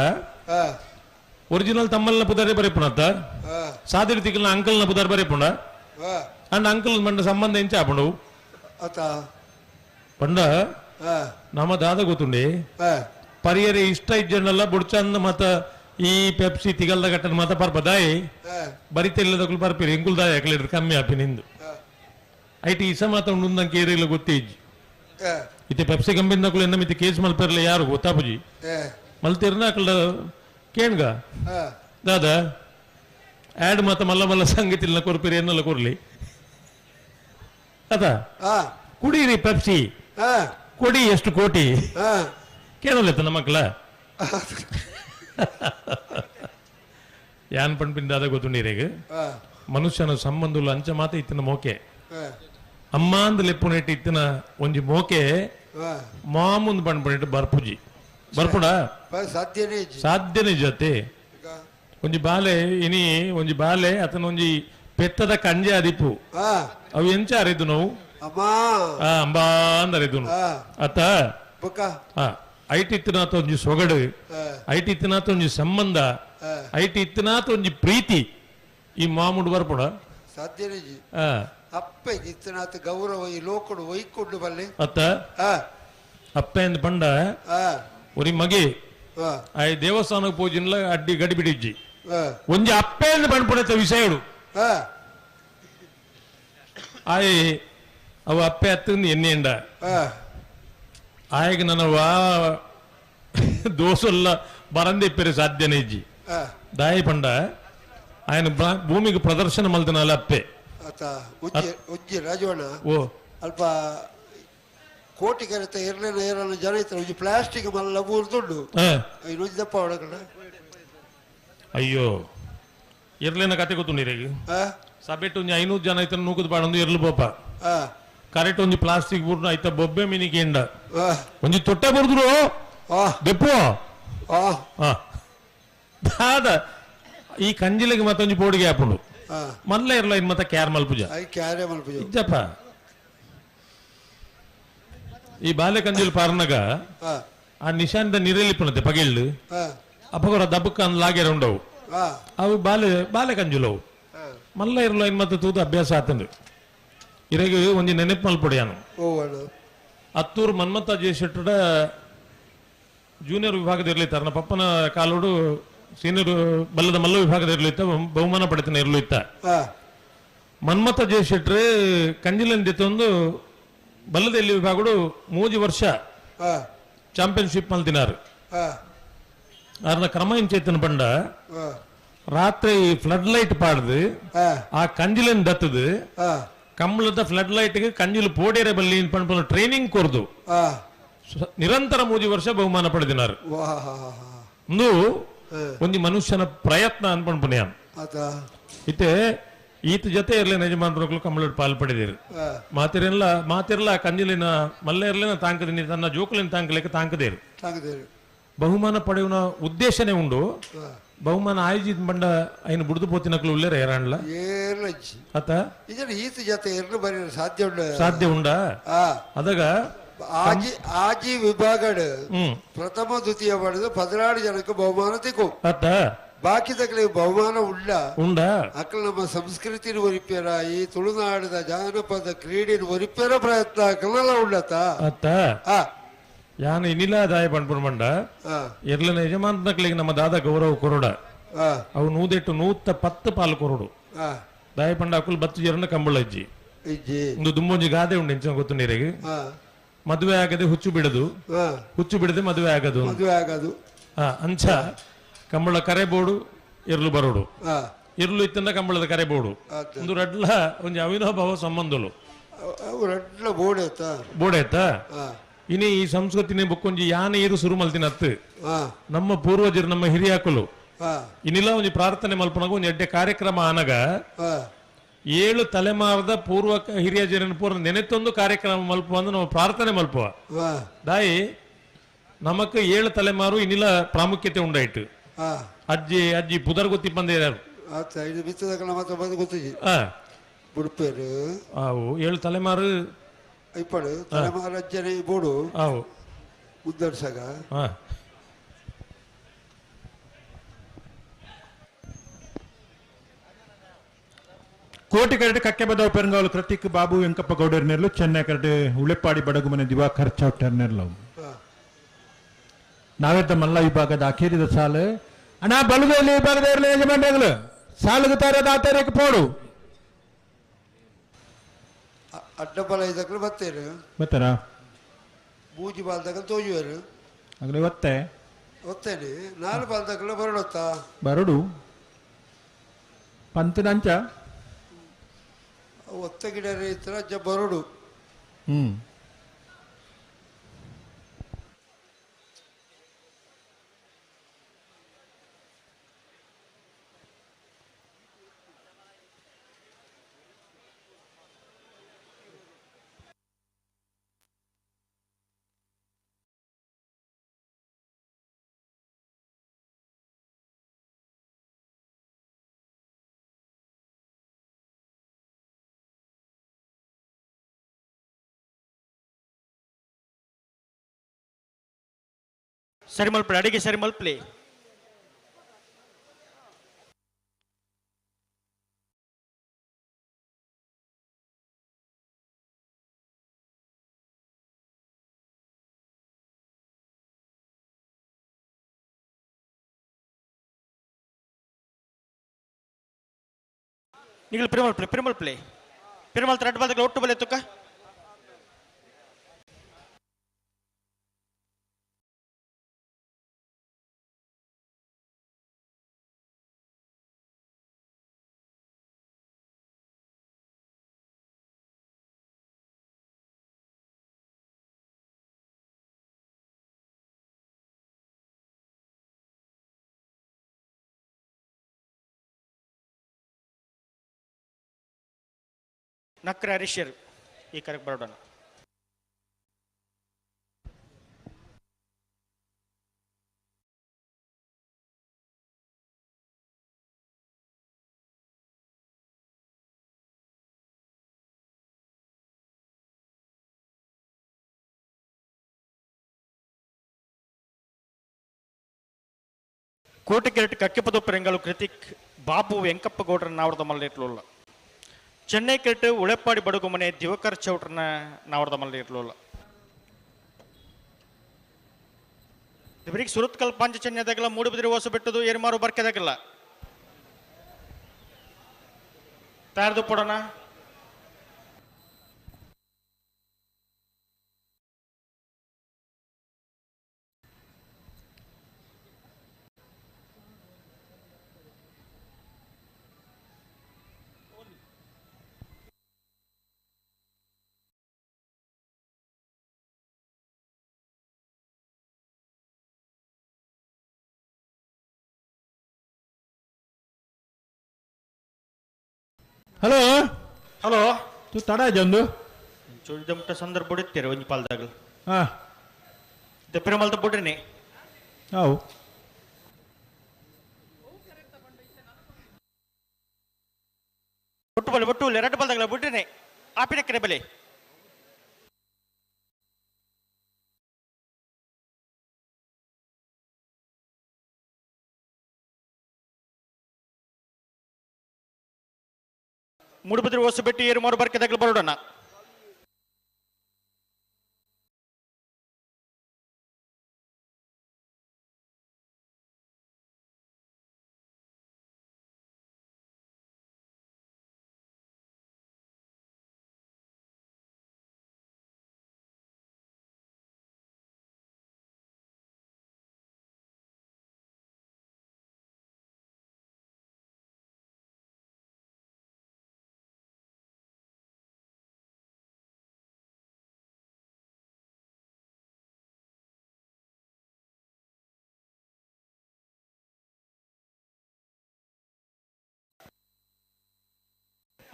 ಒರಿಜಿನಲ್ ತಮ್ಮಲ್ನ ಪುದಾರೆ ಬರೆಪುಣತ್ತ ಸಾದಿರಿ ತಿಕ್ಕಲ್ನ ಅಂಕಲ್ನ ಪುದಾರ್ ಬರೆಪುಣ ಅಂಡ್ ಅಂಕಲ್ ಮಂಡ ಸಂಬಂಧ ಎಂಚ ಆಪುಂಡು ಪಂಡ ನಮ್ಮ ದಾದ ಗೊತ್ತುಂಡಿ ಪರಿಯರೆ ಇಷ್ಟ ಇಜ್ಜಣ್ಣಲ್ಲ ಬುಡ್ಚಂದ ಮತ್ತ ಈ ಪೆಪ್ಸಿ ತಿಗಲ್ದ ಗಟ್ಟನ ಮಾತ ಪರ್ಪ ದಾಯಿ ಬರಿತಿಲ್ಲದಕ್ಕೂ ಪರ್ಪಿರಿ ಎಂಕುಲ್ ದಾಯಿ ಅಕ್ಲೇರ್ ಕಮ್ಮಿ ಆಪಿ ನಿಂದು IT ಇಸ ಮಾತ ಉಂಡು ಕೇರಿಲ್ಲ ಗೊತ್ತೇ ಇಜ್ಜಿ ಇತ್ತೆ ಪೆಪ್ಸಿ ಕಂಪನಿ ಎನ್ನ ಮಿತಿ ಕೇಸ್ ಮಲ್ಪೆರ್ಲ ಯಾರು ಗೊತ್ತಾಪುಜಿ ಮಲ್ತಿರ್ನ ಅಕಲ್ದ ಕೇಣ್ಗ ದಾದಾ ಆಡ್ ಮಾತ ಮಲ್ಲ ಮಲ್ಲ ಸಂಗತಿಲ್ಲ ಕೊರ್ಪಿರಿ ಎನ್ನೆಲ್ಲ ಕೊರ್ಲಿ ಅದ ಕುಡೀರಿ ಪೆಪ್ಸಿ ಕೊಡಿ ಎಷ್ಟು ಕೋಟಿ ಕೇಳಲ್ಲ ನಮ್ಮ ಮಕ್ಕಳ ಯಾನ್ ಪಂಪಿಂದಾದ ಗೊತ್ತುಂಡೀರೇಗ ಮನುಷ್ಯನ ಸಂಬಂಧುಲು ಅಂಚ ಮಾತ ಇತ್ತಿನ ಮೋಕೆ ಅಮ್ಮ ಅಂದ್ ಲೆಪ್ಪುನೆಟ್ಟು ಇತ್ತಿನ ಒಂಜಿ ಮೋಕೆ ಮಾಮುಂದು ಪಂಡ್ಪಣಿಟ್ಟು ಬರ್ಪುಜಿ ಬರ್ಪುಡ ಸಾಧ್ಯನೇ ಜೊತೆ ಒಂಜಿ ಬಾಲೆ ಇನಿ ಒಂಜಿ ಬಾಲೆ ಅತನ ಒಂಜಿ ಪೆತ್ತದ ಕಂಜೆ ಅದಿಪ್ಪು ಅವು ಎಂಚ ಅರಿದು ನಾವು ಅಂಬಾ ಅಂದ ಅರಿದು ಅತ್ತ ಐಟ್ ಇತ್ತಿನಾತ ಒಂಜಿ ಸೊಗಡು ಐಟ್ ಇತ್ತಿನಾತ ಒಂಜಿ ಸಂಬಂಧ ಐಟ್ ಇತ್ತಿನಾತ ಒಂಜಿ ಪ್ರೀತಿ ಈ ಮಾಮುಡು ಬರ್ಪುಡ ಸಾಧ್ಯನೇ ಅಪ್ಪೆ ಇತ್ತಿನಾತ ಗೌರವ ಈ ಲೋಕಡು ಒಯ್ಕೊಂಡು ಬಲ್ಲೆ ಅತ್ತ ಅಪ್ಪೆ ಅಂದ್ ಪಂಡ ಒರಿ ಮಗೆ ಆಯ್ ದೇವಸ್ಥಾನಕ್ಕೆ ಪೂಜಿನ್ಲ ಅಡ್ಡಿ ಗಡಿ ಬಿಡಿಜ್ಜಿ ಒಂಜಿ ಅಪ್ಪೆ ಅಂದ್ ಪಂಡ್ಪುಡತ್ತ ವಿಷಯಡು ಆಯ್ ಅವು ಅಪ್ಪೆ ಅತ್ತಂದು ಎಣ್ಣೆಂಡ ಆಯಗ ನನ್ನ ವಾ ದೋಸೊಲ್ಲ ಬರಂದಿಪ್ಪರೆ ಸಾಧ್ಯನೇ ಇಜ್ಜಿ ದಾಯಿ ಪಂಡ ఆయన ಭೂಮಿಗೆ ಪ್ರದರ್ಶನ ಮಲ್ದನಲ್ಲ ಅಪ್ಪೆ ರಾಜವಣ್ಣ ಓ ಅಲ್ಪ ಕೋಟಿ ಕೆರೆತ ಇರ್ಲಿಲ್ಲ ಏರಲ್ಲ ಜನ ಇತ್ತು ಒಂಜಿ ಪ್ಲಾಸ್ಟಿಕ್ ಮಲ್ಲ ಊರ್ದುಂಡು ಒಂಜಿ ದಪ್ಪ ಒಳಗಡೆ ಅಯ್ಯೋ ಇರ್ಲಿನ ಕತೆ ಗೊತ್ತುಂಡಿರೇಗ ಸಬೆಟ್ ಒಂಜಿ 500 ಜನ ಐತ ನೂಕುದು ಪಾಡೊಂದು ಇರ್ಲು ಬೋಪ ಕರೆಕ್ಟ್ ಒಂಜಿ ಪ್ಲಾಸ್ಟಿಕ್ ಬೂರ್ನ ಐತ ಬೊಬ್ಬೆ ಮೀನಿಗೆ ಎಂಡ ಒಂಜಿ ತೊಟ್ಟೆ ಬರ್ದ್ರು ದೆಪ್ಪು ದಾದ ಈ ಕಂಜಿಲಿಗೆ ಮತ್ತೊಂಜಿ ಪೋಡಿಗೆ ಹಾಪುಂಡು ಮಲ್ಲ ಇರ್ಲ ಇನ್ ಮತ್ತೆ ಕ್ಯಾರ್ ಮಲ್ಪುಜ ಕ್ಯಾರೆ ಮಲ್ಪುಜ ಇಜ್ಜಪ್ಪ ಈ ಬಾಲೆ ಕಂಜಿಲ್ ಪಾರ್ನಗ ಆ ನಿಶಾಂತ ನಿರಲಿಪ್ಪನತೆ ಪಗೆಳ್ಳು ಅಪಗೊರ ದಬ್ಬಕ್ಕ ಅಂದ್ ಲಾಗೆರ ಉಂಡವು ಅವು ಬಾಲೆ ಬಾಲೆ ಕಂಜುಲವು ಮಲ್ಲ ಇರ್ಲ ಇನ್ ಮತ್ತೆ ತೂದು ಅಭ್ಯಾಸ ಆತಂದು ಇರಗೆ ಒಂಜಿ ನೆನಪು ಮಲ್ಪೊಡಿಯಾನು ಅತ್ತೂರು ಮನ್ಮಥ ಜಯಶೆಟ್ಟಡ ಜೂನಿಯರ್ ವಿಭಾಗದ ಇರಲಿತ್ತ ನನ್ನ ಪಪ್ಪನ ಕಾಲೋಡು ಸೀನಿಯರ್ ಬಲ್ಲದ ಮಲ್ಲ ವಿಭಾಗದ ಇರಲಿತ್ತ ಬಹುಮಾನ ಪಡೆತನ ಇರಲಿತ್ತ. ಮನ್ಮಥ ಜೆ ಶೆಟ್ರು ಕಂಜಿಲಂದಿತ್ತೊಂದು ಬಲ್ಲದ ಎಲ್ಲಿ ವಿಭಾಗಡು 3 ವರ್ಷ ಚಾಂಪಿಯನ್ಶಿಪ್ ಮಲ್ತಿನಾರು. ಅದನ್ನ ಕ್ರಮ ಇಂಚೇತನ ಬಂಡ ರಾತ್ರಿ ಫ್ಲಡ್ ಲೈಟ್ ಪಾಡ್ದು ಆ ಕಂಜಿಲನ್ ದತ್ತದು ಕಂಬಳದ ಫ್ಲಡ್ ಲೈಟ್ ಕಂಜಿಲು ಪೋಡೇರೆ ಬಲ್ಲಿ ಪನ್ಪುನ ಟ್ರೈನಿಂಗ್ ಕೊರ್ದು ನಿರಂತರ 3 ವರ್ಷ ಬಹುಮಾನ ಪಡೆದಿನಾರು. ಒಂದು ಒಂದು ಮನುಷ್ಯನ ಪ್ರಯತ್ನ ಅನ್ಪುಣ್ಯ ಇತ್ತೆ ಈತ ಜೊತೆ ಇರ್ಲಿ ಯಜಮಾನರು ಕಂಬಳ ಪಾಲ್ ಪಡೆದಿರು. ಮಾತಿರಲ್ಲ ಮಾತಿರಲ್ಲ ಕಂಜಿಲಿನ ಮಲ್ಲ ಇರ್ಲಿನ ತಾಂಕದಿನಿ ತನ್ನ ಜೋಕುಲಿನ ತಾಂಕಲಿಕ್ಕೆ ತಾಂಕದೇರು. ಬಹುಮಾನ ಪಡೆಯುವ ಉದ್ದೇಶನೇ ಉಂಡು. ಬಹುಮಾನ ಆಯೋಜಿತ ಬಂಡ ಐನು ಬುಡ್ದು ಪೋತಿನಕ್ಲು ಉಲ್ಲೇರ ಏರಾಂಡ್ಲ ಅತ ಈತ ಜೊತೆ ಸಾಧ್ಯ ಉಂಡ ಸಾಧ್ಯ ಉಂಡ. ಅದಾಗ ಆಜಿ ವಿಭಾಗಡ್ ಪ್ರಥಮ ದ್ವಿತೀಯ ಪಡೆದು 16 ಜನಕ್ಕೆ ಬಹುಮಾನ ತಿಕ್ಕು. ಅತ್ತ ಬಾಕಿ ತಕ್ಕಲಿಗೆ ಬಹುಮಾನ ಉಂಡ ಉಂಡ. ಅಕ್ಕಲು ನಮ್ಮ ಸಂಸ್ಕೃತಿನ ಒರಿಪೇರ ಈ ತುಳುನಾಡಿದ ಜಾನಪದ ಕ್ರೀಡೆನ ಒರಿಪೇರ ಪ್ರಯತ್ನ ಅಕ್ಕಲೆಲ್ಲ ಉಂಡತ್ತ. ಅತ್ತ ಯಾನ್ ಇನಿಲ ದಾಯ ಪಣ್ಪುಣ ಬಂಡ ಎರ್ಲನ ಯಜಮಾನಕ್ಲಿಗೆ ನಮ್ಮ ದಾದ ಗೌರವ ಕೊರಡ ಅವು 108 110 ಪಾಲು ಕೊರಡು ದಾಯ ಪಂಡ ಅಕುಲ್ ಬತ್ತು ಜರನ ಕಂಬಳ ಅಜ್ಜಿ ಒಂದು ದುಂಬೊಂಜಿ ಗಾದೆ ಉಂಡು ಎಂಚ ಗೊತ್ತು ನೀರಿಗೆ. ಮದುವೆ ಆಗದೆ ಹುಚ್ಚು ಬಿಡದು, ಹುಚ್ಚು ಬಿಡದೆ ಮದುವೆ ಆಗದು. ಅಂಚ ಕಂಬಳ ಕರೆ ಬೋಡು ಇರ್ಲು ಬರೋಡು, ಇರ್ಲು ಇತ್ತಂದ ಕಂಬಳದ ಕರೆ ಬೋಡು ಒಂದು ರಡ್ಲ ಒಂಜಿ ಅವಿನಾಭಾವ ಸಂಬಂಧಲು ಬೋಡೇತ. ಇನಿ ಈ ಸಂಸ್ಕೃತಿನೇ ಬೊಕ್ಕೊಂಜಿ ಯಾನೆ ಏರು ಸುರು ಮಲ್ತಿನತ್ತು ನಮ್ಮ ಪೂರ್ವಜರು ನಮ್ಮ ಹಿರಿಯಾಕುಲು ಇನ್ನಿಲ್ಲ ಒಂಜಿ ಪ್ರಾರ್ಥನೆ ಮಲ್ಪನಾಗ ಒಂಜಿ ಎಡ್ಡೆ ಕಾರ್ಯಕ್ರಮ ಆನಗ 7 ತಲೆಮಾರದ ಪೂರ್ವ ಹಿರಿಯ ಜನನ ಪೂರ್ವ ನೆನೆತ್ತೊಂದು ಕಾರ್ಯಕ್ರಮ ಮಲ್ಪುವ ಅಂದ್ರೆ ನಾವು ಪ್ರಾರ್ಥನೆ ಮಲ್ಪುವ ದಾಯಿ ನಮಕ್ 7 ತಲೆಮಾರು ಇನ್ನಿಲ್ಲ ಪ್ರಾಮುಖ್ಯತೆ ಉಂಡಾಯ್ತು. ಅಜ್ಜಿ ಅಜ್ಜಿ ಪುದರ್ ಗೊತ್ತಿ ಬಂದ 7 ತಲೆಮಾರು ಬೋಡು ಉದ್ದರ್ಸಗ. ಕೋಟಿ ಕರಡು ಕಕ್ಕೆ ಬದವು ಪೆರಂಗಾಲು ಕೃತಿಕ್ ಬಾಬು ವೆಂಕಪ್ಪ ಗೌಡರ್ ನೆರ್ಲು, ಚೆನ್ನೈ ಕರಡು ಉಳೆಪ್ಪಾಡಿ ಬಡಗುಮನೆ ದಿವಾಕರ್ ಚೌಟರ್ ನೆರ್ಲು. ನಾವೆದ್ದ ಮಲ್ಲ ವಿಭಾಗದ ಅಖೇರಿದ ಸಾಲು ಅಣ್ಣ ಬಲುದಲ್ಲಿ ವಿಭಾಗದ ಇರಲಿ ಯಜಮಾನ್ಗಳು ಸಾಲುಗೆ ತಾರದ ಆತರೇಕ ಪೋಡು ಅಡ್ಡಬಲ ಇದಕ್ಕೂ ಬತ್ತೇರು ಬತ್ತಾರ ಬೂಜಿ ಬಾಲ್ದಾಗ ತೋಜುವರು ಆಗಲೇ ಒತ್ತೆ ಒತ್ತೇನೆ 4 ಬಾಲ್ದಾಗಲೂ ಬರಡತ್ತಾ ಬರಡು ಪಂತನಂಚ ಒತ್ತ ಗಿಡ ರೈತರ ಅಜ್ಜ ಬರಡು. ಸರಿ ಮಲ್ಪಲೆ ಅಡಿಗೆ ಸರಿ ಮಲ್ಪಲೆ. ನಿಗಲ್ ಪ್ರಿಮಲ್ ಪ್ಲೇ ಪ್ರಿಮಲ್ ಪ್ಲೇ ಪ್ರಿಮಲ್ ರೆಡ್ ಬಾಲ್ ಒಟ್ಟು ಬಲೆ ತುಕ್ಕ. ನಕ್ರ ಹರೀಶರ್ ಈ ಕರೆಗೆ ಬರೋಣ. ಕೋಟಿಕೆರೆಟ್ ಕಕ್ಕೆಪದ ಪೆರಂಗಲು ಕೃತಿಕ್ ಬಾಬು ವೆಂಕಪ್ಪ ಗೌಡ್ರ ನಾವರದ ಮಲ್ಲಿಟ್ಲುಲ್ಲ. ಚೆನ್ನೈ ಕೆಟ್ಟು ಉಳೆಪ್ಪಾಡಿ ಬಡುಗುಮನೆ ದಿವಕರ್ ಚೌಟ್ರನ ನಾವರದ ಮಲ್ಲಿಟ್ಲುಲ್ಲ. ಇವರಿಗೆ ಸುರತ್ಕಲ್ ಪಾಂಚಜನ್ಯದಾಗಲ ಮೂಡುಬಿದಿರೆ ಹೊಸಬೆಟ್ಟದು ಏರ್ಮಾರು ಬರ್ಕೆದಾಗಲ್ಲ ತಯಾರ್ದು ಪಡೋಣ. ಹಲೋ ಹಲೋ ತೂ ತಡ ಜಂದು ಚೂಡಿದ ಸಂದರ್ಭ ಬಿಡುತ್ತೀರಿ ಒಂಜಿ ಪಾಲ್ದಾಗಲು ಹಾ ಪಿರಮಲ್ದ ಬಿಡ್ರಿನಿ ಅವು ಒಟ್ಟು ಬಲೆ ಒಟ್ಟು ಎರಡು ಪಾಲ್ದಾಗಲ ಬಿಡ್ರಿನಿ ಆಪಿನ ಕರೆ ಬಲೆ ಮೂಡುಬಿದಿರೆ ಹೊಸಬೆಟ್ಟಿ ಏರುಮಾರು ಬರ್ಕೆದಾಗಲು ಬರೋಣ.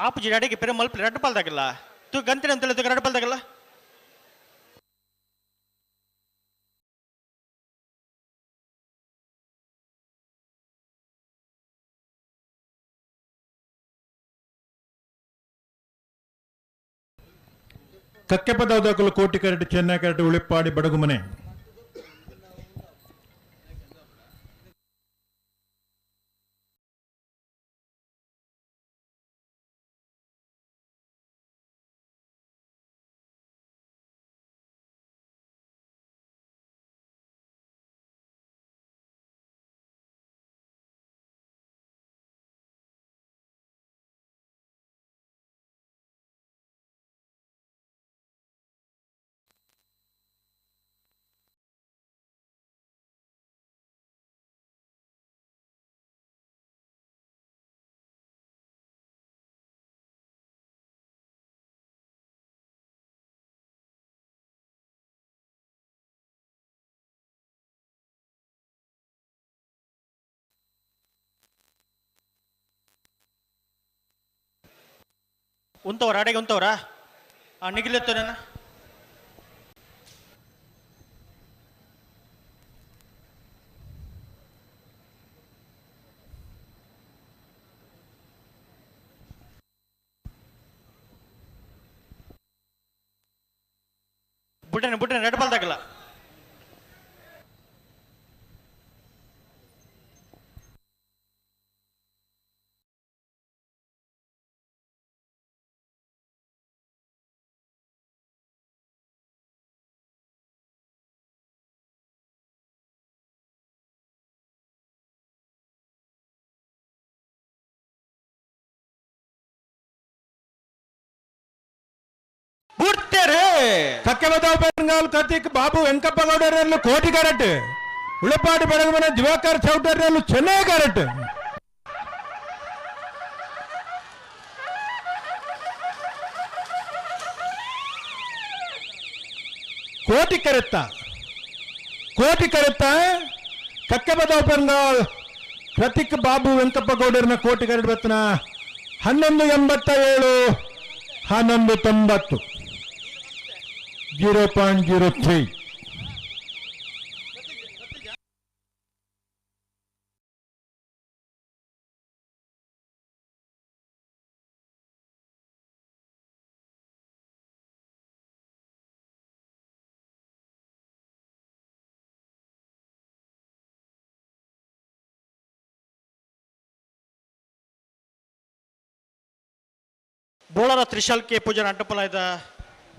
ಆಪುಜಿ ಅಡಿಗೆ ಪೆರೆ ಮಲ್ಪ ರಡ್ಡು ಪಾಲ್ದಾಗಲ್ಲ ತು ಗಂತಿನ ಅಂತೇಳಿ ತುಗ ರಡ್ಡು ಪಾಲ್ದಾಗಲ್ಲ. ಕಕ್ಕೆಪದವದಕಲು ಕೋಟಿ ಕರಟು ಚೆನ್ನೈ ಕರಟು ಉಳಿಪ್ಪಾಡಿ ಬಡಗುಮನೆ. ಉಂತವ್ರ ಅಡೆಗೆ ಉಂತವ್ರ ಆ ನಿಗಿಲೆತ್ತೋನೇನ ಬುಟ್ಟನೆ ಬುಟ್ಟನೆ ರೆಡ್ ಬಾಲ್ದಾಗಲ್ಲ. ಕಕ್ಕೆಬದಾವ್ ಕತಿಕ್ ಬಾಬು ವೆಂಕಪ್ಪ ಗೌಡರಲ್ಲೂ ಕೋಟಿ ಕರೆಕ್ಟ್, ಉಳಪಾಡಿ ಬೆಳಗುಮನೆ ದಿವಾಕರ್ ಚೌಟರಲ್ಲೂ ಚೆನ್ನೈ ಕರೆಕ್ಟ್. ಕೋಟಿ ಕರೆತ್ತ ಕೋಟಿ ಕರೆತ್ತ ಕಕ್ಕೆಬದಾವ್ ಪೆರಂಗಾಲ್ ಪ್ರತಿಕ್ ಬಾಬು ವೆಂಕಪ್ಪ ಗೌಡರನ್ನ ಕೋಟಿ ಕರೆಕ್ಟ್ ಬತ್ತನ 11.87 11.90 0.03. ಬೋಳರ ತ್ರಿಶಾಲ್ ಕೆ ಪೂಜಾರ ಅಡ್ಡಪಲಾಯದ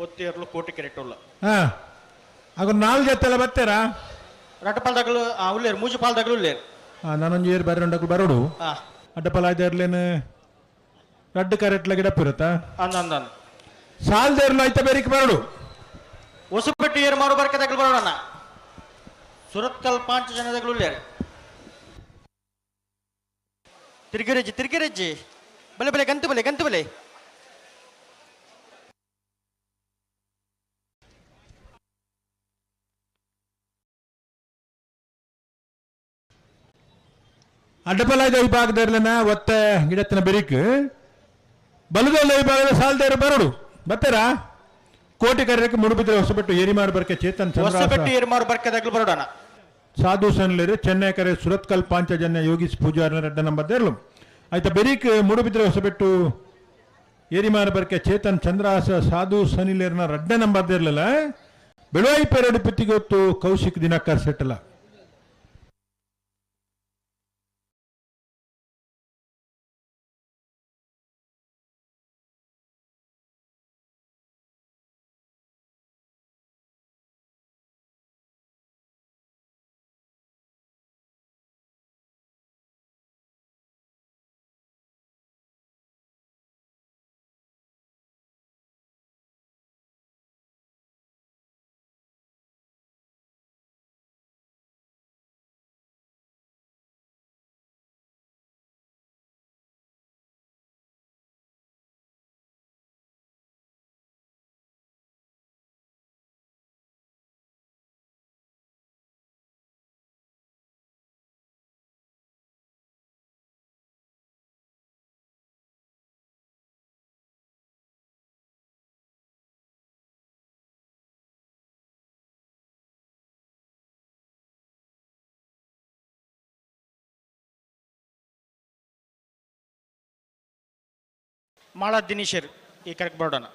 ಒತ್ತಿಯರ್ಲು ಕೋಟಿ ಕೆರೆಟುಲ್ಲ. ಹಾಂ, ಹಾಗೂ ನಾಲ್ಕು ಜೊತೆಲ್ಲ ಬರ್ತೀರಾ? ರಡ್ಡ ಪಾಲ್ದಾಗಲು ಉಲ್ಲೇರು ಮೂಜು ಪಾಲ್ದಾಗಲು ಉಲ್ಲೇರು. ನಾನೊಂದು ಏರು ಬರೋಂಡಕ್ಕೂ ಬರೋಡು. ಅಡ್ಡಪಲಾಯ್ದೇರ್ಲೇನು ರಡ್ಡು ಕರೆಟ್ಲ ಗಿಡಪ್ಪಿರುತ್ತಾ? ಅಂದ ಅಂದ ಸಾಲ್ದೇರ್ಲು ಐತ ಬೇರಿಕ್ ಬರೋಡು. ಹೊಸಪೆಟ್ಟು ಏರು ಮಾರು ಬರ್ಕದಾಗಲು ಬರೋಣ. ಸುರತ್ಕಲ್ ಪಾಂಚ ಜನದಾಗಲು ಉಲ್ಲೇರು. ತಿರ್ಗಿರಜ್ಜಿ ತಿರ್ಗಿರಜ್ಜಿ ಬಲೆ ಬಲೆ ಗಂತು ಬಲೆ ಗಂತು ಬಲೆ. ಅಡ್ಡಪಲಾಯ್ದ ವಿಭಾಗದರ್ಲನ ಒತ್ತೆ ಗಿಡತ್ತಿನ ಬೆರಿಕ್ ಬಲದಲ್ಲ ವಿಭಾಗದ ಸಾಲದೇರು ಬರೋಡು ಬತ್ತರ ಕೋಟಿ ಕರೆಯಕ್ಕೆ ಮುಡುಬಿದ್ರೆ ಹೊಸಬೆಟ್ಟು ಏರಿಮಾರು ಬರ್ಕೆ ಚೇತನ್ ಹೊಸಬೆಟ್ಟು ಏರಿಮಾರು ಬರ್ಕೆದಾಗಲು ಬರೋಡೋಣ. ಸಾಧು ಸನ್ಲೇರು ಚೆನ್ನೈ ಕರೆ ಸುರತ್ಕಲ್ ಪಾಂಚಜನ್ಯ ಯೋಗೀಶ್ ಪೂಜಾರನ ರೆಡ್ಡ ನಂಬರ್ ದೇರ್ಲು ಆಯ್ತಾ ಬೆರಿಕ್ ಮುಡುಬಿದ್ರೆ ಹೊಸಬೆಟ್ಟು ಏರಿಮಾರು ಬರ್ಕೆ ಚೇತನ್ ಚಂದ್ರಹಾಸ ಸಾಧು ಸನಿಲೇರ್ನ ರಡ್ಡ ನಂಬರ್ ದೇರ್ಲಲ್ಲ ಬೆಳುವಾಯಿ ಪೆರಡು ಪಿತ್ತಿಗೊತ್ತು ಕೌಶಿಕ್ ದಿನಕರ್ ಸೆಟ್ಟಲ. ಮಾಳಾ ದಿನೇಶರ್ ಈ ಕರೆಕ್ಟ್ ಬರೋಣ.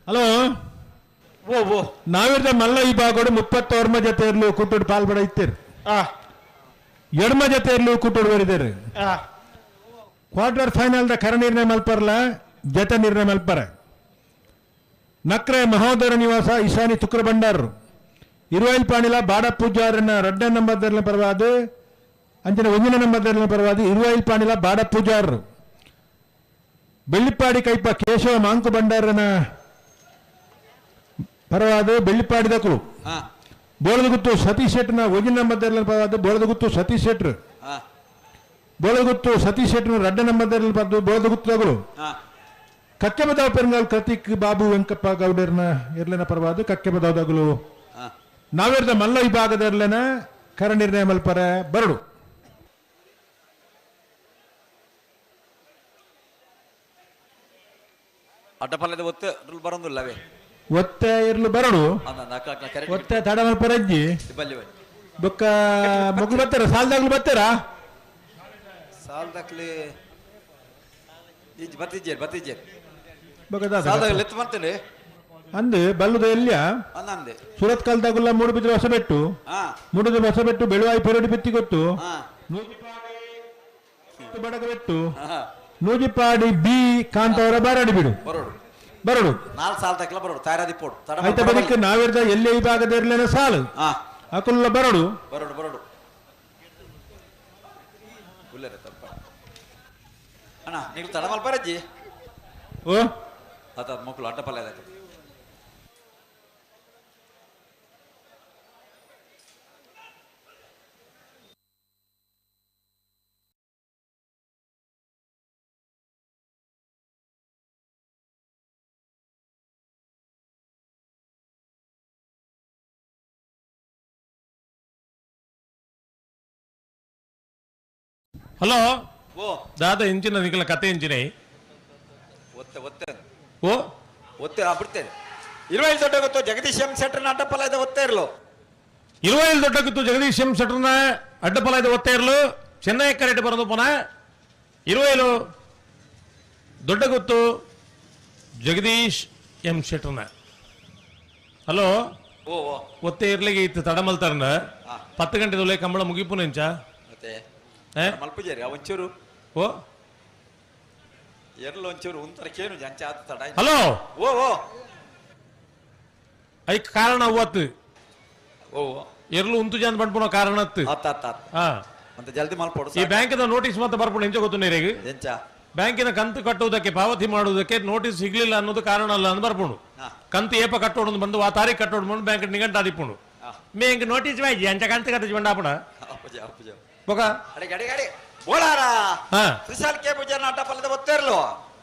ಹಲೋ ಓ ಓ ನಾವಿರ್ದ ಮಲ್ಲ ವಿಭಾಗಡು 30 ಜೊತೆ ಇರ್ಲು ಕುಟ್ಟುಡು ಪಾಲ್ಬಡ ಇತ್ತೀರಿ. ಎಡಮ ಜೊತೆ ಇರ್ಲು ಕುಟ್ಟುಡು ಬರಿದೇರು. Quarter final the ಕರ ನಿರ್ಣಯ ಮಲ್ಪರ್ಲ ಜತೆ ನಿರ್ಣಯ ಮಲ್ಪರ. ನಕ್ರೆ ಮಹೋದರ ನಿವಾಸ ಈಶಾನಿ ತುಕ್ರ ಭಂಡಾರರು ಇರುವೈಲ್ ಪಾಣಿಲ ಬಾಡ ಪೂಜಾರನ ರಡ್ಡ ನಂಬರ್ ಪರವಾದ ಅಂಚಿನ ಒಂದಿನ ನಂಬರ್ ಪರವಾದ ಇರುವೈಲ್ ಪಾಣಿಲ ಬಾಡ ಪೂಜಾರರು ಬೆಳ್ಳಿಪ್ಪಾಡಿ ಕೈಪ ಕೇಶವ ಮಾಂಕು ಭಂಡಾರನ ಪರವಾದ ಬೆಳ್ಳಿಪ್ಪಾಡಿದಕಳು ಬೋಳದಗುತ್ತು ಸತೀಶ್ ಶೆಟ್ಟನ ಒಂದಿನ ನಂಬರ್ ಪರವಾದ ಬೋಳದಗುತ್ತು ಸತೀಶ್ ಶೆಟ್ರು ಬೋಳದಗುತ್ತು ಸತೀಶ್ ಶೆಟ್ಟನ ರಡ್ಡ ನಂಬರ್ ಪರದು ಬೋಳದಗುತ್ತದಗಳು ಕಕ್ಕೆಬದಾವ್ ಪೆರಂಗಾಲ್ ಕೃತಿಕ್ ಬಾಬು ವೆಂಕಪ್ಪ ಗೌಡರ್ನ ಎರ್ಲೆನ ಪರವಾದ ಕಕ್ಕೆಬದಾವ್ದಗಳು ನಾವೇರ್ದ ಮಲ್ಲ ವಿಭಾಗದ ಎರ್ಲೆನ ಕರ ನಿರ್ಣಯ ಮಲ್ಪರ ಬರಡು. ಅಡ್ಡಪಲ್ಲದ ಒತ್ತೆ ಬರೋದಿಲ್ಲವೇ ಒತ್ತೆ ಇರ್ಲು ಬರಡು ಒತ್ತೆ ತಡ ಮಲ್ಪರಜ್ಜಿ ಬೊಕ್ಕ ಮಗು ಬರ್ತಾರ ಸಾಲದಾಗ್ಲು ಬರ್ತಾರಾ ಸಾಲದಾಗ್ಲಿ ಬತ್ತಿಜ್ಜೇರು ಬತ್ತಿಜ್ಜೇರು ಸಾಲದಾಗ್ಲಿ ಬರ್ತೇನೆ ಅಂದು ಬಲ್ಲುದ ಎಲ್ಲಿಯ ಸೂರತ್ ಕಾಲದಾಗುಲ್ಲ ಮೂಡುಬಿದ್ರೆ ಹೊಸಬೆಟ್ಟು ಮೂಡುಬಿದ್ರೆ ಹೊಸಬೆಟ್ಟು ಬೆಳುವಾಯಿ ಪೆರಡಿ ಬಿತ್ತಿ ಗೊತ್ತು ಬಡಗಬೆಟ್ಟು ನೂಜಿಪಾಡಿ ಬಿ ಕಾಂತವರ ಬಾರಾಡಿ ಬಿಡು ಬರಡು ಆಯ್ತಾ ಬದಿಕ್ ನಾವಿರ್ದ ಎಲ್ಲೇ ವಿಭಾಗದ ಇರ್ಲೇನ ಸಾಲು ಅಕುಲ್ಲ ಬರಡು ಬರಡು ಬರಡು ಅಣ್ಣ ನೀವು ತಡಮಲ್ ಬರಜ್ಜಿ ಓ ಅದ ಮಕ್ಕಳು ಅಡ್ಡ ಪಲ್ಯ ಹಲೋ ದಾದ ಇಂಚಿನ ನಿಖಲ ಕತೆ ಇಂಚಿನ ಒತ್ತೆ ಒತ್ತೆ ಓ ಒತ್ತೆ ಬಿಡ್ತೇನೆ ಇರುವೈಲ್ ದೊಡ್ಡ ಗೊತ್ತು ಜಗದೀಶ್ ಎಂ ಶೆಟ್ಟರ್ನ ಅಡ್ಡಪಲ ಇದೆ ಒತ್ತೆ ಇರಲು ಇರುವೈಲ್ ದೊಡ್ಡ ಗೊತ್ತು ಜಗದೀಶ್ ಎಂ ಶೆಟ್ಟರ್ನ ಅಡ್ಡಪಲ ಇದೆ ಒತ್ತೆ ಇರಲು ಚೆನ್ನೈ ಕರೆಕ್ಟ್ ಬರೋದು ಪುನಃ ಇರುವೈಲು ದೊಡ್ಡ ಗೊತ್ತು ಜಗದೀಶ್ ಎಂ ಶೆಟ್ಟರ್ನ. ಹಲೋ ಓ ಓ ಒತ್ತೆ ಇರ್ಲಿಗೆ ಇತ್ತು ತಡಮಲ್ತಾರಂಡ 10 ಗಂಟೆ ಕಂಬಳ ಮುಗಿಪು ನೆಂಚ ಮತ್ತೆ ಮಲ್ಪುಜೇರಿ ಒಂಚೂರು ಓ ಎರ್ಲು ಒಂಚೂರು ಉಂತರ ಕೇನು ಜಂಚ ಆತ ತಡ ಹಲೋ ಓ ಓ I ಕಾರಣ ಅವತ್ತು ಓ ಎರ್ಲು ಉಂತು ಜನ ಬಂಡ್ಪುನ ಕಾರಣ ಅತ್ತು ಆತ ಆತ ಮತ್ತೆ ಜಲ್ದಿ ಮಲ್ಪೊಡು ಈ ಬ್ಯಾಂಕಿನ ನೋಟಿಸ್ ಮತ್ತೆ ಬರ್ಪುಣ ಎಂಚ ಗೊತ್ತು ನೀರಿಗೆ ಎಂಚ ಬ್ಯಾಂಕಿನ ಕಂತು ಕಟ್ಟುವುದಕ್ಕೆ ಪಾವತಿ ಮಾಡುವುದಕ್ಕೆ ನೋಟಿಸ್ ಸಿಗ್ಲಿಲ್ಲ ಅನ್ನೋದು ಕಾರಣ ಅಲ್ಲ ಅಂತ ಬರ್ಪುಂಡು ಕಂತು ಏಪ ಕಟ್ಟೋಡು ಬಂದು ಆ ತಾರೀಕು ಕಟ್ಟೋಡು ಬಂದು ಬ್ಯಾಂಕ್ ನಿಗಂಟ ಆದಿಪ್ಪುಂಡು ಮೇ ಇಂಕ ನೋಟಿಸ್ ವಾಯ್ಜಿ ಅಂಚ ಕಂತು ಕಟ್ಟಿಸಿ ಬಂಡಾಪುಣ ಬೊಕ ಬೋಳಾರ ತ್ರಿಶಾಲ್ ಕೆ ಪೂಜಾರನ ಅಡ್ಡಪಲ್ಲದ ಒತ್ತೇರ್ಲು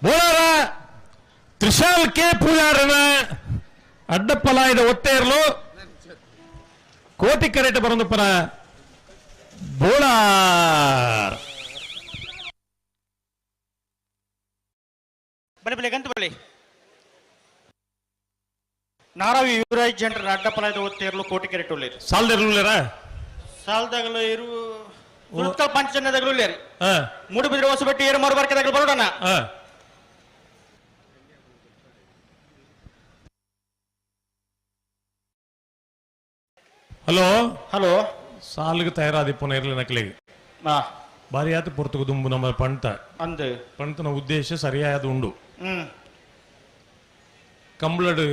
ಬೋಳಾರ ತ್ರಿಶಾಲ್ ಕೆ ಪೂಜಾರನ ಅಡ್ಡಪ್ಪಲಾಯದ ಒತ್ತೇರ್ಲು ಕೋಟಿ ಕರೆಟ ಬರಂದುಪ್ಪನ ಬೋಳಾರ್ ಬನ್ನಿ ಬನ್ನಿ ಗಂತು ಬಳ್ಳಿ ನಾರಾವಿ ಯುವರಾಜ್ ಜನರ ಅಡ್ಡಪಲಾಯದ ಒತ್ತೇರ್ಲು ಕೋಟಿ ಕೆರೆಟ್ ಉಳ್ಳೇರು ಸಾಲದಿರ್ಲುಳ್ಳೇರ ಸಾಲದಾಗಲು ಇರು ಸುರತ್ಕಲ್ ಪಂಚಜನದಾಗಲು ಉಳ್ಳೇರಿ ಮೂಡುಬಿದ್ರೆ ಹೊಸಬೆಟ್ಟಿ ಏರು ಮಾರು ಬರ್ಕದಾಗಲು ಬರೋಣ ಹಲೋ ಹಲೋ ಸಾಲಿಗೆ ತಯಾರಾದಿಪ್ಪನ ಇರಲಿ ನಕಲಿಗೆ ಭಾರಿ ಆತು ಪೊರ್ತುಗು ದುಂಬು ನಮ್ಮ ಪಂತ ಅಂದು ಪಂತನ ಉದ್ದೇಶ ಸರಿಯಾದ ಉಂಡು ಕಂಬಳಡು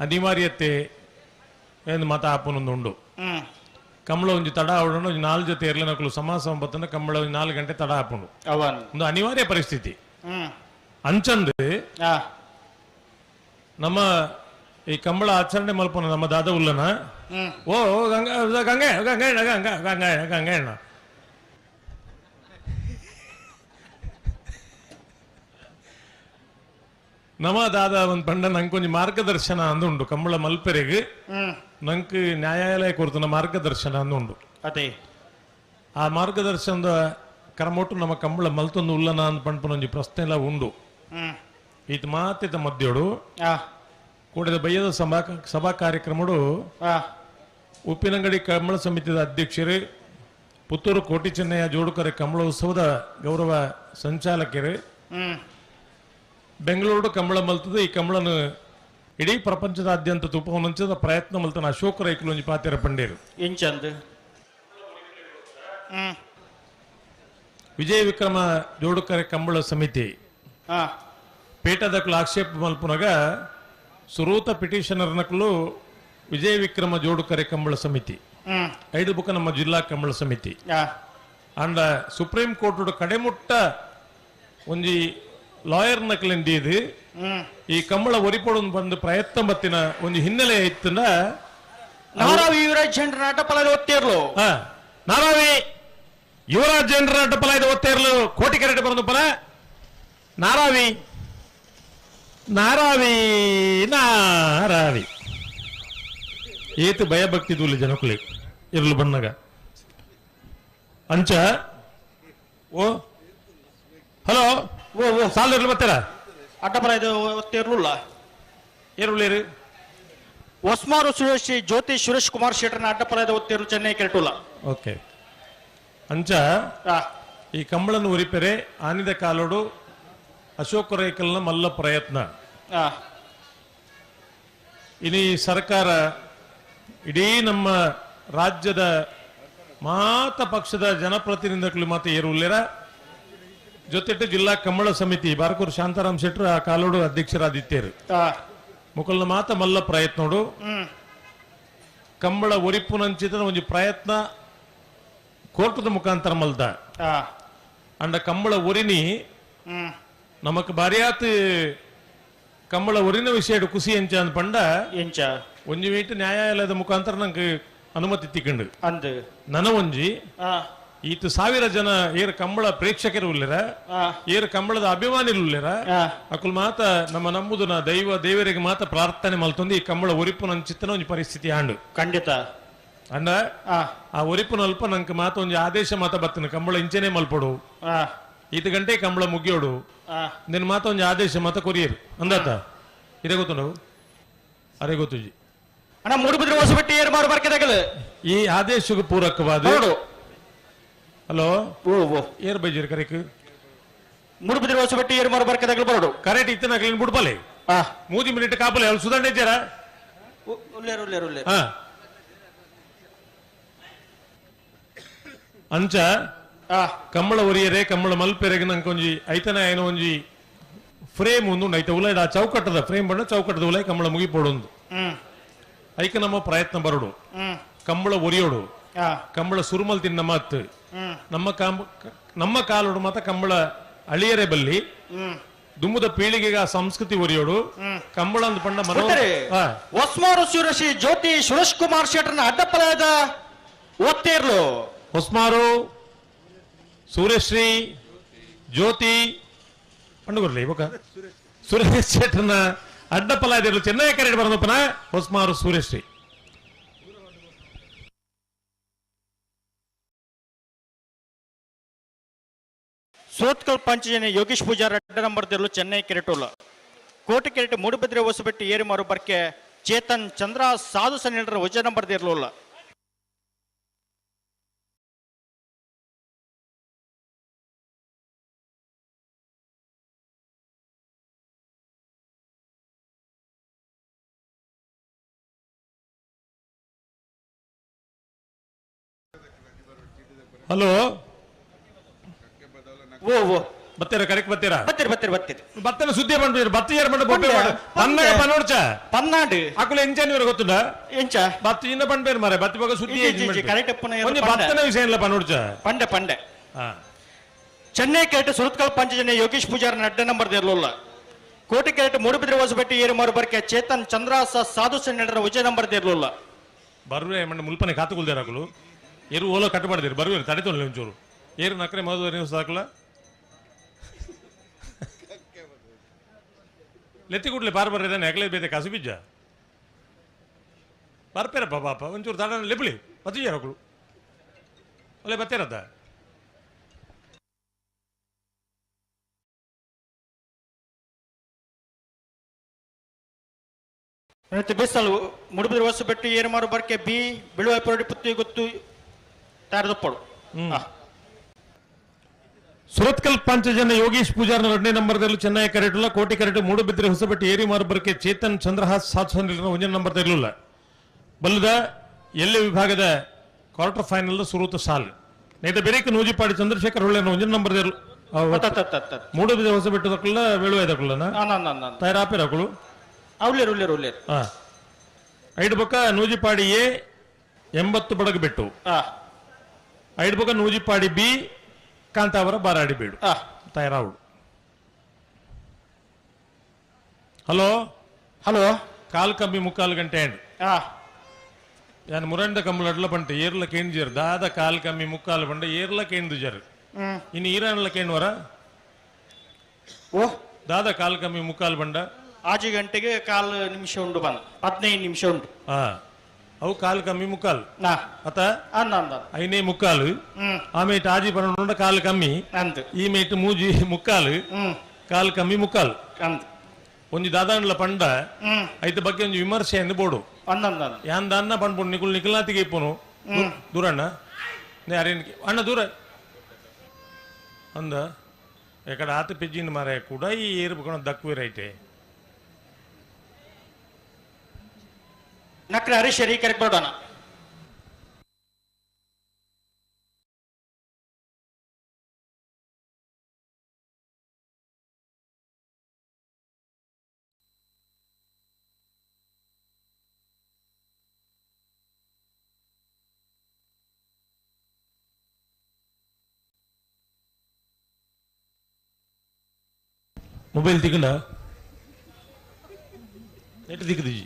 ಅನಿವಾರ್ಯತೆ ಏನು ಮತ ಆಪನೊಂದು ಉಂಡು ಕಂಬಳ ಒಂಜಿ ತಡ ಆವಡೋಣ ಒಂಜಿ 4 ಜೊತೆ ಇರಲಿ ನಕಲು ಸಮಾಸ ಸಂಪತ್ತನ ಕಂಬಳ ಒಂಜಿ 4 ಗಂಟೆ ತಡ ಆಪುಂಡು ಒಂದು ಅನಿವಾರ್ಯ ಪರಿಸ್ಥಿತಿ ಅಂಚಂದು ನಮ್ಮ ಈ ಕಂಬಳ ಆಚರಣೆ ಮಲ್ಪನ ನಮ್ಮ ದಾದ ಉಲ್ಲನ ಓ ಗಂಗಾ ಗಂಗೆ ಗಂಗೆ ಗಂಗಾ ಗಂಗಾ ಗಂಗಣ್ಣ ನಮ್ಮ ದಾದ ಒಂದು ಪಂಡ ನಂಗೆ ಮಾರ್ಗದರ್ಶನ ಅಂದುಂಡು ಕಂಬಳ ಮಲ್ಪೆರೆಗ್ ನಂಗೆ ನ್ಯಾಯಾಲಯ ಕೊರ್ತನ ಮಾರ್ಗದರ್ಶನ ಅಂದುಂಡು ಅದೇ ಆ ಮಾರ್ಗದರ್ಶನದ ಕ್ರಮೊಟ್ಟು ನಮ್ಮ ಕಂಬಳ ಮಲ್ತೊಂದು ಉಲ್ಲನ ಅಂದ್ ಪಂಡ್ಪನ ಒಂಜಿ ಪ್ರಶ್ನೆ ಎಲ್ಲ ಉಂಡು ಈತ ಮಾತಿತ ಮಧ್ಯೋಡು ಕೂಡಿದ ಬಯ್ಯದ ಸಭಾ ಕಾರ್ಯಕ್ರಮಡು ಉಪ್ಪಿನಂಗಡಿ ಕಂಬಳ ಸಮಿತಿಯ ಅಧ್ಯಕ್ಷರು ಪುತ್ತೂರು ಕೋಟಿ ಚೆನ್ನಯ್ಯ ಜೋಡುಕರೆ ಕಂಬಳ ಉತ್ಸವದ ಗೌರವ ಸಂಚಾಲಕರು ಬೆಂಗಳೂರು ಕಂಬಳ ಮಲ್ತದ ಈ ಕಂಬಳನು ಇಡೀ ಪ್ರಪಂಚದಾದ್ಯಂತ ತುಪ್ಪವನಂಚದ ಪ್ರಯತ್ನ ಮಲ್ತನ ಅಶೋಕ ರೈಕುಲು ಒಂಜಿ ಪಾತೆರ ಪಂಡೇರು ಇಂಚಂದು ವಿಜಯ ವಿಕ್ರಮ ಜೋಡುಕರೆ ಕಂಬಳ ಸಮಿತಿ ಪೇಟದಕ್ಲು ಆಕ್ಷೇಪ ಮಲ್ಪುನಗ ಸುರೂತ ಪಿಟಿಷನರ್ ನಕಲು ವಿಜಯ ವಿಕ್ರಮ ಜೋಡುಕರೆ ಕಂಬಳ ಸಮಿತಿ ಐದು ಬುಕ್ಕ ನಮ್ಮ ಜಿಲ್ಲಾ ಕಂಬಳ ಸಮಿತಿ ಅಂಡ ಸುಪ್ರೀಂ ಕೋರ್ಟ್ ಕಡೆಮುಟ್ಟ ಒಂಜಿ ಲಾಯರ್ ನಕಲಿಂದಿದು ಈ ಕಂಬಳ ಒರಿಪೊಡು ಬಂದು ಪ್ರಯತ್ನ ಬತ್ತಿನ ಒಂದು ಹಿನ್ನೆಲೆ ಇತ್ತಂದ ನಾರಾವಿ ಯುವರಾಜ್ ಜನರ ಅಡ್ಡಪಲಾಯದ ಒತ್ತೇರ್ಲು ನಾರಾವಿ ಯುವರಾಜ್ ಜನರ ಅಡ್ಡಪಲಾಯದ ಒತ್ತೇರ್ಲು ಕೋಟಿ ಕರೆಟ್ ಬಂದು ಪಲ ನಾರಾವಿ ನಾರಾವಿ ನಾರಾವಿ ಏತು ಭಯಭಕ್ತಿ ದೂಲಿ ಜನಕುಲಿ ಇರ್ಲು ಬಣ್ಣಗ ಅಂಚ ಓ ಹಲೋ ಓ ಓ ಸಾಲ ಇರ್ಲು ಬರ್ತಾರ ಅಡ್ಡಪಲಾಯದ ಒತ್ತೇರ್ಲುಲ್ಲ ಏರುಳ್ಳೇರು ಹೊಸ್ಮಾರು ಸುರೇಶ್ ಜ್ಯೋತಿ ಸುರೇಶ್ ಕುಮಾರ್ ಶೆಟ್ಟರ್ನ ಅಡ್ಡಪಲಾಯದ ಒತ್ತೇರು ಚೆನ್ನೈ ಕೆರಟುಲ್ಲ ಓಕೆ ಅಂಚ ಈ ಕಂಬಳನ್ನು ಉರಿಪೆರೆ ಆನಿದ ಕಾಲೋಡು ಅಶೋಕ ರೈಕಲ್ನ ಮಲ್ಲ ಪ್ರಯತ್ನ ಇನಿ ಸರ್ಕಾರ ಇಡೀ ನಮ್ಮ ರಾಜ್ಯದ ಮಾತ ಪಕ್ಷದ ಜನಪ್ರತಿನಿಧಿಗಳು ಮಾತ ಏರುಳ್ಳೇರ ಜೊತೆಟ್ಟು ಜಿಲ್ಲಾ ಕಂಬಳ ಸಮಿತಿ ಬಾರ್ಕೂರು ಶಾಂತಾರಾಮ್ ಶೆಟ್ಟರು ಆ ಕಾಲೋಡು ಅಧ್ಯಕ್ಷರಾದಿತ್ತೇರು ಮುಕಲ್ನ ಮಾತ ಮಲ್ಲ ಪ್ರಯತ್ನೋಡು ಕಂಬಳ ಒರಿಪುನಂಚಿತ ಒಂದು ಪ್ರಯತ್ನ ಕೋರ್ಟದ ಮುಖಾಂತರ ಮಲ್ದ ಅಂಡ ಕಂಬಳ ಒರಿನಿ ನಮಕ್ ಬಾರಿಯಾತ್ ಕಂಬಳ ಒರಿನ ವಿಷಯ ಖುಷಿ ಎಂಚ ಅಂದ್ ಪಂಡ ಎಂಚ ಒಂಜಿ ಮೀಟ್ ನ್ಯಾಯಾಲಯದ ಮುಖಾಂತರ ನಂಗೆ ಅನುಮತಿ ತಿಕ್ಕಂಡು ಅಂದು ನನ ಒಂಜಿ ಈತ 1000 ಜನ ಏರ್ ಕಂಬಳ ಪ್ರೇಕ್ಷಕರು ಉಲ್ಲೇರ ಏರ್ ಕಂಬಳದ ಅಭಿಮಾನಿರು ಉಲ್ಲೇರ ಅಕುಲ್ ಮಾತ ನಮ್ಮ ನಂಬುದನ ದೈವ ದೇವರಿಗೆ ಮಾತ ಪ್ರಾರ್ಥನೆ ಮಲ್ತೊಂದು ಈ ಕಂಬಳ ಒರಿಪುನಂಚಿತ್ತನ ಒಂಜಿ ಪರಿಸ್ಥಿತಿ ಆಂಡು ಖಂಡಿತ ಅಂಡ ಆ ಒರಿಪುನಲ್ಪ ನಂಗೆ ಮಾತ ಒಂಜಿ ಆದೇಶ ಮಾತ ಬತ್ತನ ಕಂಬಳ ಇಂಚನೆ ಮಲ್ಪಡು ಈತ ಗಂಟೆ ಕಂಬಳ ಮುಗಿಯೋಡು ನಿನ್ನ ಮಾತ ಒಂಜಿ ಆದೇಶ ಮಾತ ಕೊರಿಯರು ಅಂದಾತ ಇದೇ ಗೊತ್ತು ನಾವು ಅರೆ ಗೊತ್ತುಜಿ ಅಣ್ಣ ಮೂಡುಬಿದ್ರೆ ಹೊಸಬೆಟ್ಟಿ ಏರು ಮಾರು ಬರ್ಕದಾಗಲು ಈ ಆದೇಶಕ್ಕೆ ಪೂರಕವಾದ ಹಲೋ ಏರ್ ಬೈಜಿರ್ ಕರೆಕ್ ಮೂಡುಬಿದ್ರೆ ಹೊಸಬೆಟ್ಟಿ ಏರು ಮಾರು ಬರ್ಕದಾಗಲು ಬರೋಡು ಕರೆಕ್ಟ್ ಇತ್ತನ ಕ್ಲೀನ್ ಬಿಡ್ಬಾಲೆ 3 ಮಿನಿಟ್ ಕಾಪಲೆ ಅಲ್ಲಿ ಸುಧಾರಣೆ ಇದ್ದಾರ ಉಲ್ಲೇರು ಉಲ್ಲೇರು ಉಲ್ಲೇರು ಅಂಚ ಕಂಬಳ ಒರಿಯರೆ ಕಂಬಳ ಮಲ್ಪೆರೆಗೆ ನಂಗೆ ಒಂಜಿ ಐತನ ಏನ ಒಂಜಿ ಫ್ರೇಮ್ ಒಂದು ಐತ ಉಲೈ ಆ ಚೌಕಟ್ಟದ ಫ್ರೇಮ್ ಬಣ್ಣ ಚೌಕಟ್ಟದ ಉಲೈ ಕಂಬಳ ಮುಗಿಪೋಡೊಂದು ಐಕ ನಮ್ಮ ಪ್ರಯತ್ನ ಬರೋಡು ಕಂಬಳ ಒರಿಯೋಡು ಕಂಬಳ ಸುರುಮಲ್ ತಿನ್ನ ಮಾತು ನಮ್ಮ ನಮ್ಮ ಕಾಲೋಡು ಮಾತ ಕಂಬಳ ಅಳಿಯರೆ ಬಲ್ಲಿ ದುಮ್ಮದ ಪೀಳಿಗೆಗೆ ಆ ಸಂಸ್ಕೃತಿ ಒರಿಯೋಡು ಕಂಬಳ ಅಂದ್ ಪಂಡ ಮನೋ ಹೊಸ್ಮಾರು ಸುರೇಶಿ ಜ್ಯೋತಿ ಸುರೇಶ್ ಕುಮಾರ್ ಶೆಟ್ಟರ್ನ ಅಡ್ಡಪಲಯದ ಒತ್ತೇರ್ಲು ಹೊಸ್ಮಾರು ಸೂರ್ಯಶ್ರೀ ಜ್ಯೋತಿ ಪಂಡುಗುರ್ಲಿ ಇವಾಗ ಸುರೇಶ್ ಶೆಟ್ಟರ್ನ ಅಡ್ಡಪಲಾಯದಿರಲು ಚೆನ್ನೈ ಕರೆಡ್ ಬರೋದಪ್ಪನ ಹೊಸ್ಮಾರು ಸೂರ್ಯಶ್ರೀ ಸೋತ್ಕಲ್ ಪಂಚಜನೆ ಯೋಗೇಶ್ ಪೂಜಾರ್ ಅಡ್ಡ ನಂಬರ್ ದಿರಲು ಚೆನ್ನೈ ಕೆರೆಟೋಲ ಕೋಟೆ ಕೆರೆಟ್ ಮೂಡುಬಿದ್ರೆ ಹೊಸಬೆಟ್ಟಿ ಏರಿಮಾರು ಬರ್ಕೆ ಚೇತನ್ ಚಂದ್ರ ಸಾಧು ಸನ್ನಿಡರ ವಜ ನಂಬರ್ ದಿರಲೋಲ್ಲ ಹಲೋ ಓ ಓ ಬತ್ತೀರಾ ಕರೆಕ್ಟ್ ಬತ್ತೀರಾ ಬತ್ತೀರಿ ಬತ್ತೀರಿ ಬತ್ತೀರಿ ಬತ್ತನ ಸುದ್ದಿ ಪಂಡ್ರಿ ಬತ್ತಿ ಯಾರು ಪಂಡ ಬೊಬ್ಬೆ ಮಾಡು ಪನ್ನಾಗ ಪನ್ನೋಡ್ಚ ಪನ್ನಾಡು ಅಕುಲು ಎಂಚ ನೀರು ಗೊತ್ತುಂಡ ಎಂಚ ಬತ್ತಿ ಇನ್ನ ಪಂಡ್ಬೇರು ಮಾರೆ ಬತ್ತಿ ಬಗ್ಗೆ ಸುದ್ದಿ ಕರೆಕ್ಟ್ ಒಂಜಿ ಬತ್ತನ ವಿಷಯ ಇಲ್ಲ ಪನ್ನೋಡ್ಚ ಪಂಡೆ ಪಂಡೆ ಚೆನ್ನೈ ಕೆರೆಟ್ ಸುರತ್ಕಲ್ ಪಂಚಜನೆ ಯೋಗೇಶ್ ಪೂಜಾರ್ ಅಡ್ಡ ನಂಬರ್ ಇರಲಿಲ್ಲ ಕೋಟೆ ಕೆರೆಟ್ ಮೂಡುಬಿದ್ರೆ ಹೊಸಬೆಟ್ಟಿ ಏರುಮಾರು ಬರ್ಕೆ ಚೇತನ್ ಚಂದ್ರ ಸಾಧು ಸನ್ನಿಡರ ವಿಜಯ ನಂಬರ್ ಇರಲಿಲ್ಲ ಬರ್ವೆ ಮಂಡ ಮುಲ್ಪನೆ ಕಾತುಕುಲ್ದೇರ ಅಕುಲು ಏರು ಓಲೋ ಕಟ್ಟಬಾರ್ದಿರು ಬರ್ವೆ ತಡೆತೊಲ್ಲ ಒಂಚೂರು ಏರು ನಕ್ರೆ ಮೊದಲು ನೀವು ಸಾಕಲ ಲೆತ್ತಿ ಕೂಡ್ಲೆ ಪಾರ್ ಬರ್ರಿದಾನೆ ಎಕ್ಲೆ ಬೇತೆ ಕಸು ಬಿಜ್ಜ ಬರ್ಪೇರಪ್ಪ ಪಾಪ ಒಂಚೂರು ತಡ ಲೆಬ್ಲಿ ಬತ್ತಿಜಾರ ಅಕುಲು ಒಳ್ಳೆ ಬತ್ತೇರದ್ದ ಬಿಸಲು ಮುಡುಬಿದ್ರೆ ಹೊಸಬೆಟ್ಟು ಏರುಮಾರು ಬರ್ಕೆ ಬಿ ಬಿಳುವ ಪೊರಡಿ ಪುತ್ತಿ ಗೊತ್ತು ತಯಾರದಪ್ಪಡು ಸುರತ್ಕಲ್ ಪಂಚಜನ ಯೋಗೇಶ್ ಪೂಜಾರ್ನ ಎರಡನೇ ನಂಬರ್ದಲ್ಲಿ ಚೆನ್ನೈ ಕರೆಟುಲ್ಲ ಕೋಟಿ ಕರೆಟು ಮೂಡುಬಿದ್ರೆ ಹೊಸಬೆಟ್ಟು ಏರಿ ಮಾರುಬರ್ಕೆ ಚೇತನ್ ಚಂದ್ರಹಾಸ್ ಸಾತ್ ಒಂದನೇ ನಂಬರ್ ಇರಲಿಲ್ಲ ಬಲ್ಲದ ಎಲ್ಲೆ ವಿಭಾಗದ ಕ್ವಾರ್ಟರ್ ಫೈನಲ್ ಸುರೂತ ಸಾಲ್ ನೇತ ಬೆರೇಕ ನೂಜಿಪಾಡಿ ಚಂದ್ರಶೇಖರ್ ಹೊಳ್ಳೆ ಒಂದನೇ ನಂಬರ್ ಮೂಡುಬಿದ್ರೆ ಹೊಸಬೆಟ್ಟು ದಕ್ಕಲ್ಲ ವೇಳುವ ದಕ್ಕಲ್ಲ ತಯಾರಾಪೇರ ಅಕುಲು ಉಳ್ಳೇರು ಉಳ್ಳೇರು ಉಳ್ಳೇರು ಐದು ಬೊಕ್ಕ ನೂಜಿಪಾಡಿ ಎ 80 ಬಡಗ ಬೆಟ್ಟು ಐದು ಬೊಕ್ಕ ನೂಜಿಪಾಡಿ ಬಿ ಕಾಂತಾವರ ಬಾರಾಡಿ ಬೇಡು ತಯಾರಾవుడు ಹಲೋ ಹಲೋ ಕಾಲ್ ಕಮ್ಮಿ ಮುಕ್ಕಾಲು ಗಂಟೆ ಅಂಡ್ ಯಾನ್ ಮುರಂಡ ಕಂಬಳ ಪಂಟೆ ಏರ್ಲ ಕೇಂಜರ್ ದಾದ ಕಾಲ್ ಕಮ್ಮಿ ಮುಕ್ಕಾಲು ಪಂಡ ಏರ್ಲ ಕೇಂದುಜರ್ ಇನ್ನು ಈರಾನ್ಲ ಕೇಂಡ್ವರ ಓ ದಾದ ಕಾಲ್ ಕಮ್ಮಿ ಮುಕ್ಕಾಲು ಬಂಡ ಆಜು ಗಂಟೆಗೆ ಕಾಲು ನಿಮಿಷ ಉಂಡು ಬಂದ 15 ನಿಮಿಷ ಉಂಟು ಅವು ಕಾಲು ಕಮ್ಮಿ ಮುಕ್ಕಾಲು ಅತ ಐನೇ ಮುಕ್ಕಾಲು ಆಮೇಟ್ ಆಜಿ ಪನ್ನೊಂಡ ಕಾಲು ಕಮ್ಮಿ ಈ ಮೇಟ್ ಮೂಜಿ ಮುಕ್ಕಾಲು ಕಾಲು ಕಮ್ಮಿ ಮುಕ್ಕಾಲು ಒಂಜಿ ದಾದಾಂಡ್ಲ ಪಂಡ ಐತ ಬಗ್ಗೆ ಒಂಜಿ ವಿಮರ್ಶೆ ಎಂದು ಬೋಡು ಯಾನ್ ದಾನ್ನ ಪಂಡ್ಪುಂಡು ನಿಕುಲ್ ನಿಕುಲ್ನಾತಿಗೆ ಇಪ್ಪುನು ದೂರಣ್ಣ ಅರೇನ್ ಅಣ್ಣ ದೂರ ಅಂದ ಎಕಡ ಆತ ಪೆಜ್ಜಿನ ಮಾರೆ ಕೂಡ ಈ ಏರು ದಕ್ವೆ ರೈಟೆ ನಕ್ರೆ ಹರೀಶ್ ಹರಿ ಕರೆಕ್ಟ್ ಬರೋಣ ಮೊಬೈಲ್ ತಿಕ್ಕಂಡ ನೆಟ್ ತಿಕ್ಕದಿಜಿ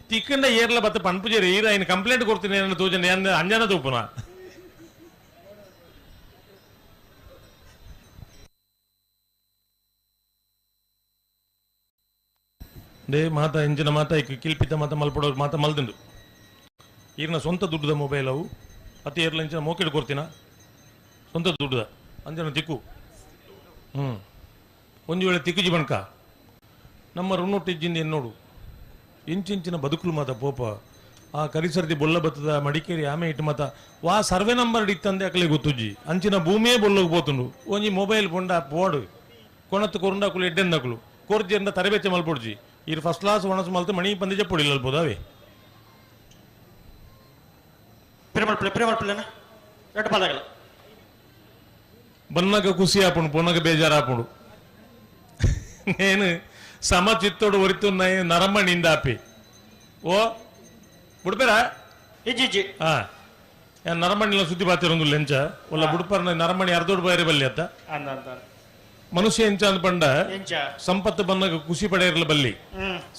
ತಿಕ್ಕಂಡ ಏರ್ಲ ಬತ್ತ ಪನ್ಪುಜೇರಿ ಈರ ఆయన ಕಂಪ್ಲೇಂಟ್ ಕೊಡ್ತೀನಿ ನನ್ನ ತೋಜನೆ ಅಂಜನ ತೂಪುನ they ಮಾತ ಇಂಚಿನ ಮಾತ ಕಿಲ್ಪಿತ ಮಾತ ಮಲ್ಪಡೋರು ಮಾತ ಮಲ್ದುಂಡು ಈರ್ನ ಸ್ವಂತ ದುಡ್ಡುದ ಮೊಬೈಲ್ ಅವು ಅತಿ ಏರ್ಲ ಇಂಚಿನ ಮೋಕೆಡ್ ಕೊಡ್ತೀನ ಸ್ವಂತ ದುಡ್ಡುದ ಅಂಜನ ತಿಕ್ಕು ಒಂದು ವೇಳೆ ತಿಕ್ಕು ಜೀವನ್ಕ ನಮ್ಮ ರುಣ್ಣೊಟ್ಟಿಜ್ಜಿಂದ ಎನ್ನೋಡು ಇಂಚಿಂಚಿನ ಬದುಕುಲು ಮಾತ ಪೋಪ ಆ ಕರಿಸರ್ದಿ ಬೊಲ್ಲ ಬತ್ತದ ಮಡಿಕೇರಿ ಆಮೆ ಇಟ್ಟು ಮಾತ ವಾ ಸರ್ವೆ ನಂಬರ್ ಇತ್ತಂದೆ ಅಕಲೆ ಗೊತ್ತುಜ್ಜಿ ಅಂಚಿನ ಭೂಮಿಯೇ ಬೊಲ್ಲಗೆ ಪೋತುಂಡು ಒಂಜಿ ಮೊಬೈಲ್ ಪೊಂಡ ಪೋಡು ಕೊಣತ್ತು ಕೊರುಂಡಾಕುಲು ಎಡ್ಡೆಂದಕುಲು ಕೊರ್ಜೆಂದ ತರಬೇಚೆ ಮಲ್ಪೊಡ್ಜಿ ಇರು ಫಸ್ಟ್ ಕ್ಲಾಸ್ ಒಣಸು ಮಲ್ತು ಮಣಿ ಪಂದಿ ಜಪ್ಪೊಡಿಲ್ಲ ಅಲ್ಪೋದಾವೆ ಪ್ರೇಮಲ್ ರಡ್ಡು ಪಾದಾಗಲ ಬನ್ನಗ ಖುಷಿ ಆಪುಂಡು ಪೊನ್ನಗ ಬೇಜಾರಾಪುಂಡು నేను సమచిత్తోడు ఒరితున్నాయి నరమణిందాపి ఓ బుడిపేరా ಇಜ್ಜಿ ನರಮಣಿಲ ಸುದ್ದಿ ಬಾತಿರೊಂದು ಲೆಂಚ ಒಲ್ಲ ಬುಡ್ಪರ್ನ ನರಮಣಿ ಅರ್ಧೋಡ್ ಬೈರೆ ಬಲ್ಲಿ ಅತ್ತ ಮನುಷ್ಯ ಎಂಚ ಅಂದ್ ಪಂಡ ಸಂಪತ್ತು ಬಂದಾಗ ಖುಷಿ ಪಡೆಯಿರಲ ಬಲ್ಲಿ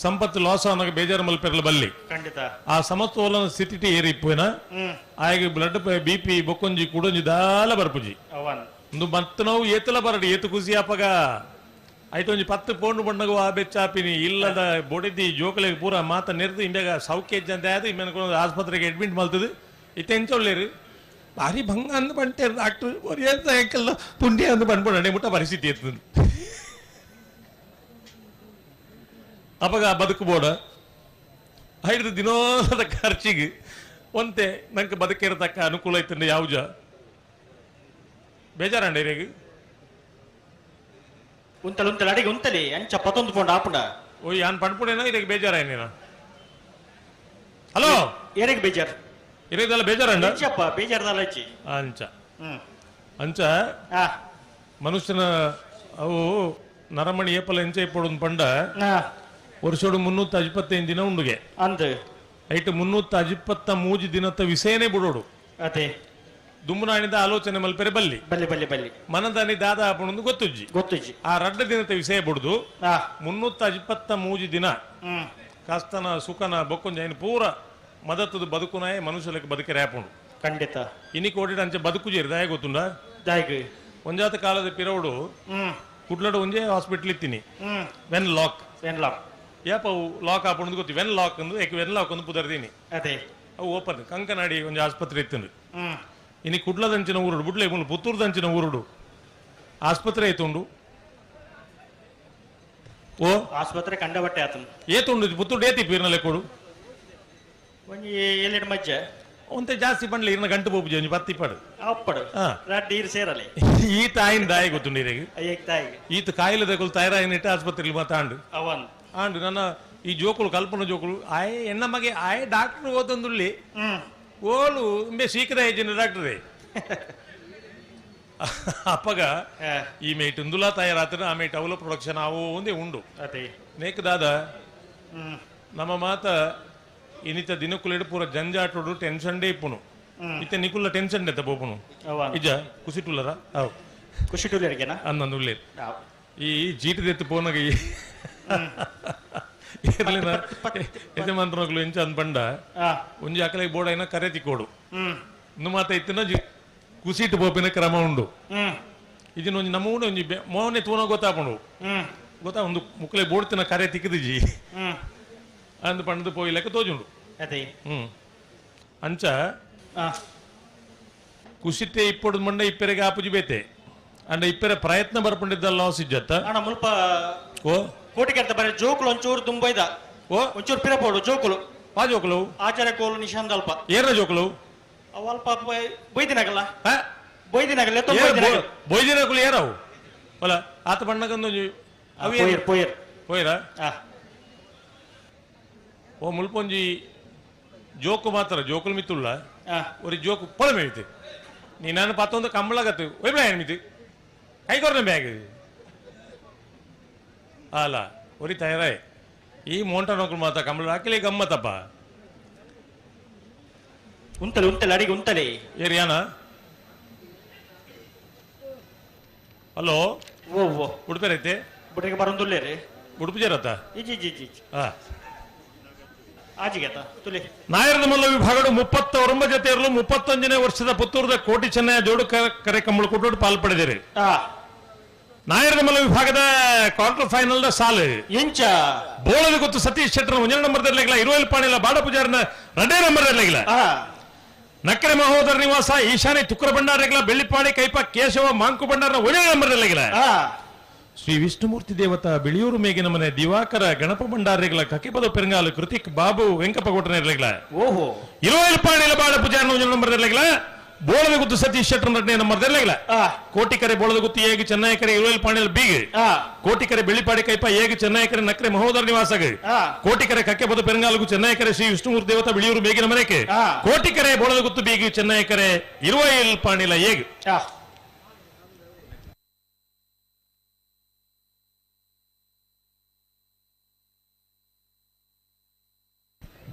ಸಂಪತ್ತು ಲಾಸ್ ಆನಾಗ ಬೇಜಾರು ಮಲ್ಪಿರಲ ಬಲ್ಲಿ ಖಂಡಿತ ಆ ಸಮತೋಲನ ಸ್ಥಿತಿ ಏರಿಪ್ಪೋಯ್ನ ಆಯಗ ಬ್ಲಡ್ ಬಿಪಿ ಬೊಕ್ಕೊಂಜಿ ಕುಡೊಂಜಿ ದಾಲ ಬರ್ಪುಜಿ ಒಂದು ಮತ್ತು ನಾವು ಏತಲ ಬರಡಿ ಏತು ಖುಷಿ ಆಪಗ ಆಯ್ತು ಒಂಜಿ ಪತ್ತು ಪೋಂಡು ಬಣ್ಣಗು ಆ ಬೆಚ್ಚಾಪಿನಿ ಇಲ್ಲದ ಬೊಡಿದಿ ಜೋಕಲಿಗೆ ಪೂರ ಮಾತ ನೆರೆದು ಇಂಬ್ಯಾಗ ಸೌಖ್ಯ ಅಂತ ಆಯ್ತು ಇಮ್ಮೆನ ಆಸ್ಪತ್ರೆಗೆ ಅಡ್ಮಿಟ್ ಮಾಡ್ತದೆ ಇತ್ತೆಂಚೊಳ್ಳೇರು ಭಾರಿ ಭಂಗ ಅಂದ್ ಬಂಟೇರು ಡಾಕ್ಟರ್ ಒರಿಯಲ್ಲ ಪುಣ್ಯ ಅಂದ್ ಬಂದ್ಬಿಡಣೆ ಮುಟ್ಟ ಪರಿಸ್ಥಿತಿ ಇರ್ತದೆ ಅವಾಗ ಬದುಕು ಬೋಡ ಐದು ದಿನೋದ ಖರ್ಚಿಗೆ ಒಂತೆ ನಂಗೆ ಬದುಕಿರತಕ್ಕ ಅನುಕೂಲ ಐತಂದ್ರೆ ಯಾವುಜ ಬೇಜಾರಂಡ ಇರೇಗ ಉಂತಲ್ ಉಂತಲ್ ಅಡಿಗೆ ಉಂತಲಿ ಅಂಚ ಪತ್ತೊಂದು ಪೌಂಡ್ ಆಪುಂಡ ಓಯ್ ಯಾನ್ ಪಣ್ಪುಡೇನ ಇರೇಗ ಬೇಜಾರಾಯನೇನ ಹಲೋ ಏರಿಗೆ ಬೇಜಾರ್ ಇರೇದಲ್ಲ ಬೇಜಾರಂಡ ಅಂಚಪ್ಪ ಬೇಜಾರ್ದಲ್ಲ ಹಚ್ಚಿ ಅಂಚ ಅಂಚ ಮನುಷ್ಯನ ಅವು ನರಮಣಿ ಏಪಲ ಎಂಚ ಇಪ್ಪಡು ಪಂಡ ವರ್ಷೋಡು 325 ದಿನ ಉಂಡುಗೆ ಅಂದ್ ಐಟ್ 323 ದಿನದ ವಿಷಯನೇ ಬಿಡೋಡು ಅದೇ ದುಮ್ಮನಾಣಿದ ಆಲೋಚನೆ ಮಲ್ಪೆರೆ ಬಲ್ಲಿ ಬಲ್ಲಿ ಬಲ್ಲಿ ಬಲ್ಲಿ ಮನದಾನಿ ದಾದಾ ಆಪಣೊಂದು ಗೊತ್ತುಜ್ಜಿ ಗೊತ್ತುಜ್ಜಿ ಆ ರಡ್ಡ ದಿನದ ವಿಷಯ ಬಿಡುದು 323 ದಿನ ಕಸ್ತನ ಸುಖನ ಬೊಕ್ಕೊಂಜ ಐನು ಪೂರ ಮದತ್ತದ ಬದುಕುನಾಯ ಮನುಷ್ಯಲಕ್ಕೆ ಬದುಕರೆ ಆಪುಂಡು ಖಂಡಿತ ಇನಿ ಕೋಟಿಡ್ ಅಂಚೆ ಬದುಕು ಜೇರಿ ದಾಯ ಗೊತ್ತುಂಡ ದಾಯಗ್ ಒಂಜಾತ ಕಾಲದ ಪಿರವಡು ಕುಡ್ಲಡು ಒಂಜೇ ಹಾಸ್ಪಿಟ್ಲ್ ಇತ್ತೀನಿ when lock when lock ಯಾಪ ಅವು ಲಾಕ್ ಆಪುಂಡು ಗೊತ್ತಿ when lock ಅಂದು ಏಕೆ when lock ಅಂದು ಪುದರ್ದೀನಿ ಅದೇ ಅವು ಓಪನ್ ಕಂಕನಾಡಿ ಒಂಜಿ ಆಸ್ಪತ್ರೆ ಇತ್ತು ಇನಿ ಕುಡ್ಲದಂಚಿನ ಊರುಡು ಬುಡ್ಲೆ ಮುಲು ಪುತ್ತೂರುದಂಚಿನ ಊರುಡು ಆಸ್ಪತ್ರೆ ಐತುಂಡು ಓ ಆಸ್ಪತ್ರೆ ಕಂಡಬಟ್ಟೆ ಆತನು ಏತುಂಡು ಪುತ್ತೂರು ಏತಿ ಪೀರ್ನಲೆ ಕೊಡು ಒಂಜಿ ಏಳೆರಡು ಮಜ್ಜೆ ಒಂತೆ ಜಾಸ್ತಿ ಪಂಡ್ಲೆ ಇರ್ನ ಗಂಟು ಪೋಪುಜಿ ಒಂಜಿ ಪತ್ತಿ ಪಡು ಅಪ್ಪಡು ರಡ್ಡು ಈರು ಸೇರಲೆ ಈ ತಾಯಿನ ದಾಯಿ ಗೊತ್ತುಂಡು ಇರೆಗ್ ತಾಯಿ ಈತ ಕಾಯಿಲೆ ದಕುಲು ತಯಾರಾಯಿನಿಟ್ಟು ಆಸ್ಪತ್ರೆಲಿ ಮಾತಾಂಡು ಅವನ್ ಆಂಡು ನನ್ನ ಈ ಜೋಕುಲು ಕಲ್ಪನ ಜೋಕುಲು ಆಯ್ ಎಣ್ಣ ಮಗೆ ಆಯ್ ಡಾಕ್ಟರ್ ಓದೊಂದುಳ್ಳಿ ಓಲು ಇಂಬೆ ಸೀಕದ ಏಜಿನ ಡಾಕ್ಟರೇ ಅಪ್ಪಗ ಈ ಮೇಟ್ ಉಂದುಲಾ ತಯಾರಾತನ ಆ ಮೇಟ್ ಅವಲ ಪ್ರೊಡಕ್ಷನ್ ಆವು ಒಂದೇ ಉಂಡು ಅದೇ ನೇಕ್ ದಾದ ನಮ್ಮ ಮಾತ ಇನ್ನಿತ ದಿನಕ್ಕುಲೆಡು ಪೂರ ಜಂಜಾಟೋಡು ಟೆನ್ಷನ್ ಡೇ ಇಪ್ಪುನು ಇತ್ತೆ ನಿಕುಲ್ಲ ಟೆನ್ಷನ್ ಡೆತ್ತ ಬೋಪುನು ಇಜ್ಜ ಕುಸಿಟುಲ್ಲರ ಅವು ಕುಸಿಟುಲ್ಲರಿಗೆನಾ ಅನ್ನಂದುಳ್ಳೇರು ಈ ಜೀಟದೆತ್ತು ಪೋನಗ ಇರ್ಲಿನ ಯಜಮಾನ್ರಗಳು ಎಂಚ ಅಂದ್ ಪಂಡ ಒಂಜಿ ಅಕಲೆಗ್ ಬೋಡೈನ ಕರೆ ತಿಕ್ಕೋಡು ಇನ್ನು ಮಾತ ಇತ್ತಿನ ಕುಸಿಟ್ಟು ಪೋಪಿನ ಕ್ರಮ ಉಂಡು ಇದನ್ನ ಒಂಜಿ ನಮ್ಮ ಒಂಜಿ ಮೋನೆ ತೂನ ಗೊತ್ತಾಪುಂಡು ಗೊತ್ತಾ ಒಂದು ಮುಕ್ಕಲೆ ಬೋಡ್ತಿನ ಕರೆ ತಿಕ್ಕದಿಜಿ ಅಂದ್ ಪಂಡದು ಪೋಯಿ ಲೆಕ್ಕ ತೋಜುಂಡು ಅದೇ ಅಂಚ ಕುಸಿಟ್ಟೆ ಇಪ್ಪೊಡು ಮಂಡ ಇಪ್ಪೆರೆಗೆ ಆಪುಜಿ ಬೇತೆ ಅಂಡ ಇಪ್ಪೆರೆ ಪ್ರಯತ್ನ ಬರ್ಪಂಡಿದ್ದ ಲಾಸ್ ಇಜ್ಜತ್ತ ಅಣ್ಣ ಮುಲ್ಪ ಓ ಕೋಟಿಗೆ ಬರ ಜೋಕುಲು ಒಂಚೂರು ದುಂಬೈದ ಓ ಒಂಚೂರು ಪಿರಪೋಡು ಜೋಕುಲು ವಾ ಜೋಕುಲು ಆಚಾರ್ಯ ಕೋಲು ನಿಶಾಂತ್ ಅಲ್ಪ ಏರ ಜೋಕುಲು ಅವು ಅಲ್ಪ ಬೊಯ್ದಿನಾಗಲ್ಲ ಬೊಯ್ದಿನಾಗಲ್ಲ ಬೊಯ್ದಿನಕುಲು ಏರವು ಅಲ್ಲ ಆತ ಬಣ್ಣಗೊಂದು ಪೋಯರ್ ಪೋಯರ್ ಪೋಯರ ಓ ಮುಲ್ಪೊಂಜಿ ಜೋಕು ಮಾತ್ರ ಜೋಕುಲು ಮಿತ್ತುಳ್ಳ ഒരു ಜೋಕು ಪೊಳಮೆ ಮಿತ್ತು ನೀ ನಾನು ಪತ್ತೊಂದು ಕಂಬಳಗತ್ತು ಒಯ್ಬಿಡ ಮಿತ್ತು ಕೈ ಕೊರ್ನ ಬ್ಯಾಗ್ ಅಲ್ಲ ಒರಿ ತಯಾರಾಯ್ ಈ ಮೋಂಟ ನೌಕರು ಮಾತ್ರ ಕಂಬಳ ಹಾಕಲಿ ಗಮ್ಮತ್ತಪ್ಪ ಉಂತಲೆ ಉಂತಲೆ ಅಡಿಗೆ ಉಂತಲೆ ಏರಿಯಾನ ಹಲೋ ಓ ಓ ಉಡುಪೇರೈತೆ ಬುಡಿಗೆ ಬರೋದುಲ್ಲೇರಿ ಉಡುಪು ಜರತ್ತ ಇಜಿ ಇಜಿ ಇಜಿ ಹಾ ಆಜಿಗೆತ ತುಲಿ ನಾಯರದ ಮಲ್ಲ ವಿಭಾಗಡು 39 ಜೊತೆ ಇರಲು 35ನೇ ವರ್ಷದ ಪುತ್ತೂರದ ಕೋಟಿ ಚೆನ್ನಯ ಜೋಡು ಕರೆ ಕಂಬಳು ಕೊಟ್ಟು ಪಾಲ್ ಪಡೆದಿರಿ. ನಾಯರದ ಮಲ್ಲ ವಿಭಾಗದ ಕ್ವಾರ್ಟರ್ ಫೈನಲ್ the ಸಾಲು ಎಂಚ ಬೋಳದ ಗೊತ್ತು ಸತೀಶ್ ಶೆಟ್ಟರ್ ಒಂದನೇ ನಂಬರ್ ದರ್ಲಿಲ್ಲ, ಇರುವಲ್ ಪಾಣಿಲ ಬಾಡ ಪೂಜಾರನ ಎರಡನೇ ನಂಬರ್ ದರ್ಲಿಲ್ಲ, ನಕ್ಕರೆ ಮಹೋದರ ನಿವಾಸ ಈಶಾನಿ ತುಕ್ರ ಭಂಡಾರಗಳ ಬೆಳ್ಳಿಪಾಡಿ ಕೈಪ ಕೇಶವ ಮಾಂಕು ಭಂಡಾರನ ಒಂದನೇ ನಂಬರ್ ದರ್ಲಿಲ್ಲ, ಶ್ರೀ ವಿಷ್ಣುಮೂರ್ತಿ ದೇವತಾ ಬಿಳಿಯೂರು ಮೇಗಿನ ಮನೆ ದಿವಾಕರ ಗಣಪ ಭಂಡಾರಿಗಳ ಕಕಿಪದ ಪೆರಂಗಾಲು ಕೃತಿಕ್ ಬಾಬು ವೆಂಕಪ್ಪ ಕೋಟನ ಇರಲಿಲ್ಲ, ಓಹೋ ಇರುವಲ್ ಪಾಣಿಲ ಬಾಡ ಪೂಜಾರನ ಒಂದನೇ ನಂಬರ್ ದರ್ಲಿಲ್ಲ, ಬೋಳದ ಗುತ್ತು ಸತೀಶ್ ಶೆಟ್ಟರ್ ರಡ್ಡನೇ ನಂಬರ್ ದೆರ್ಲೆಗ್ಲ ಕೋಟಿಕರೆ ಬೋಳದ ಗುತ್ತು ಏಗ್ ಚೆನ್ನೈಕರೆ ಇರುವಲ್ ಪಾಣಿಲ್ ಬೀಗ್ ಕೋಟಿಕರೆ ಬೆಳ್ಳಿಪಾಡಿ ಕೈಪ ಏಗ್ ಚೆನ್ನೈಕರೆ ನಕ್ರೆ ಮಹೋದರ ನಿವಾಸಗ ಕೋಟಿಕರೆ ಕಕ್ಕೆಬದ ಪೆರಂಗಾಲಗು ಚೆನ್ನೈಕರೆ ಶ್ರೀ ವಿಷ್ಣುಮೂರ್ತಿ ದೇವತಾ ಬಿಳಿಯೂರು ಬೇಗಿನ ಮನೆಗೆ ಕೋಟಿಕರೆ ಬೋಳದ ಗುತ್ತು ಬೀಗ್ ಚೆನ್ನೈಕರೆ ಇರುವೈಲ್ ಪಾಣಿಲ ಏಗ್.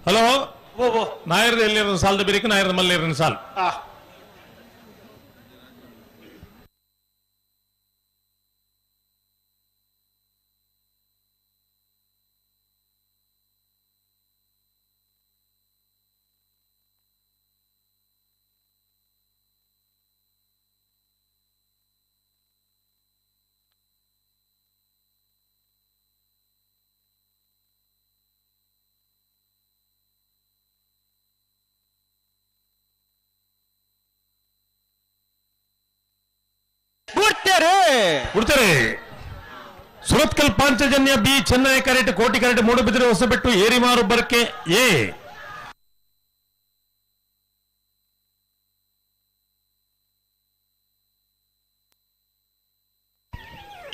ಹಲೋ ನಾಯರ್ದ ಎಲ್ಲಿರೋ ಸಾಲದ ಬಿರಿಕ ನಾಯರ್ದ ಮಲ್ಲೇರಿನ ಸಾಲ್. ಬಿಡ್ತಾರೆ. ಸುರತ್ಕಲ್ ಪಾಂಚಜನ್ಯ ಬಿ ಚೆನ್ನೈ ಕರೆಟ್ ಕೋಟಿ ಕರೆಟ್ ಮೂಡುಬಿದಿರೆ ಹೊಸಬೆಟ್ಟು ಏರಿಮಾರು ಬರ್ಕೆ ಎ.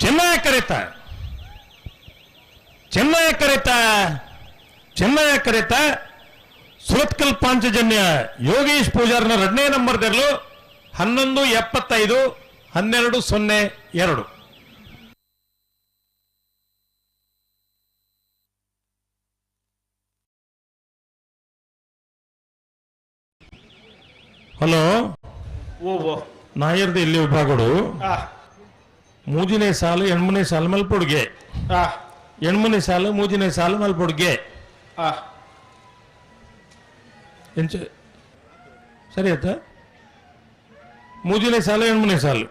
ಚೆನ್ನೈ ಕರೆತ ಚೆನ್ನೈ ಕರೆತ ಚೆನ್ನೈ ಕರೆತ ಸುರತ್ಕಲ್ ಪಾಂಚಜನ್ಯ ಯೋಗೇಶ್ ಪೂಜಾರ್ನ ಎರಡನೇ ನಂಬರ್ ದೆರ್ಲು 11:75 12:02. ಹಲೋ ನಾಯರ್ದ ಇಲ್ಲಿ ವಿಭಾಗಡು ಮೂಜಿನೇ ಸಾಲು ಎಣ್ಮನೇ ಸಾಲು ಮಲ್ಪೊಡ್ಗೆ ಎಣ್ಮನೇ ಸಾಲು ಮೂಜಿನೇ ಸಾಲು ಮಲ್ಪೊಡ್ಗೆ ಸರಿ ಆಯ್ತಾ? ಮೂಜಿನೇ ಸಾಲು ಎಣ್ಮನೇ ಸಾಲು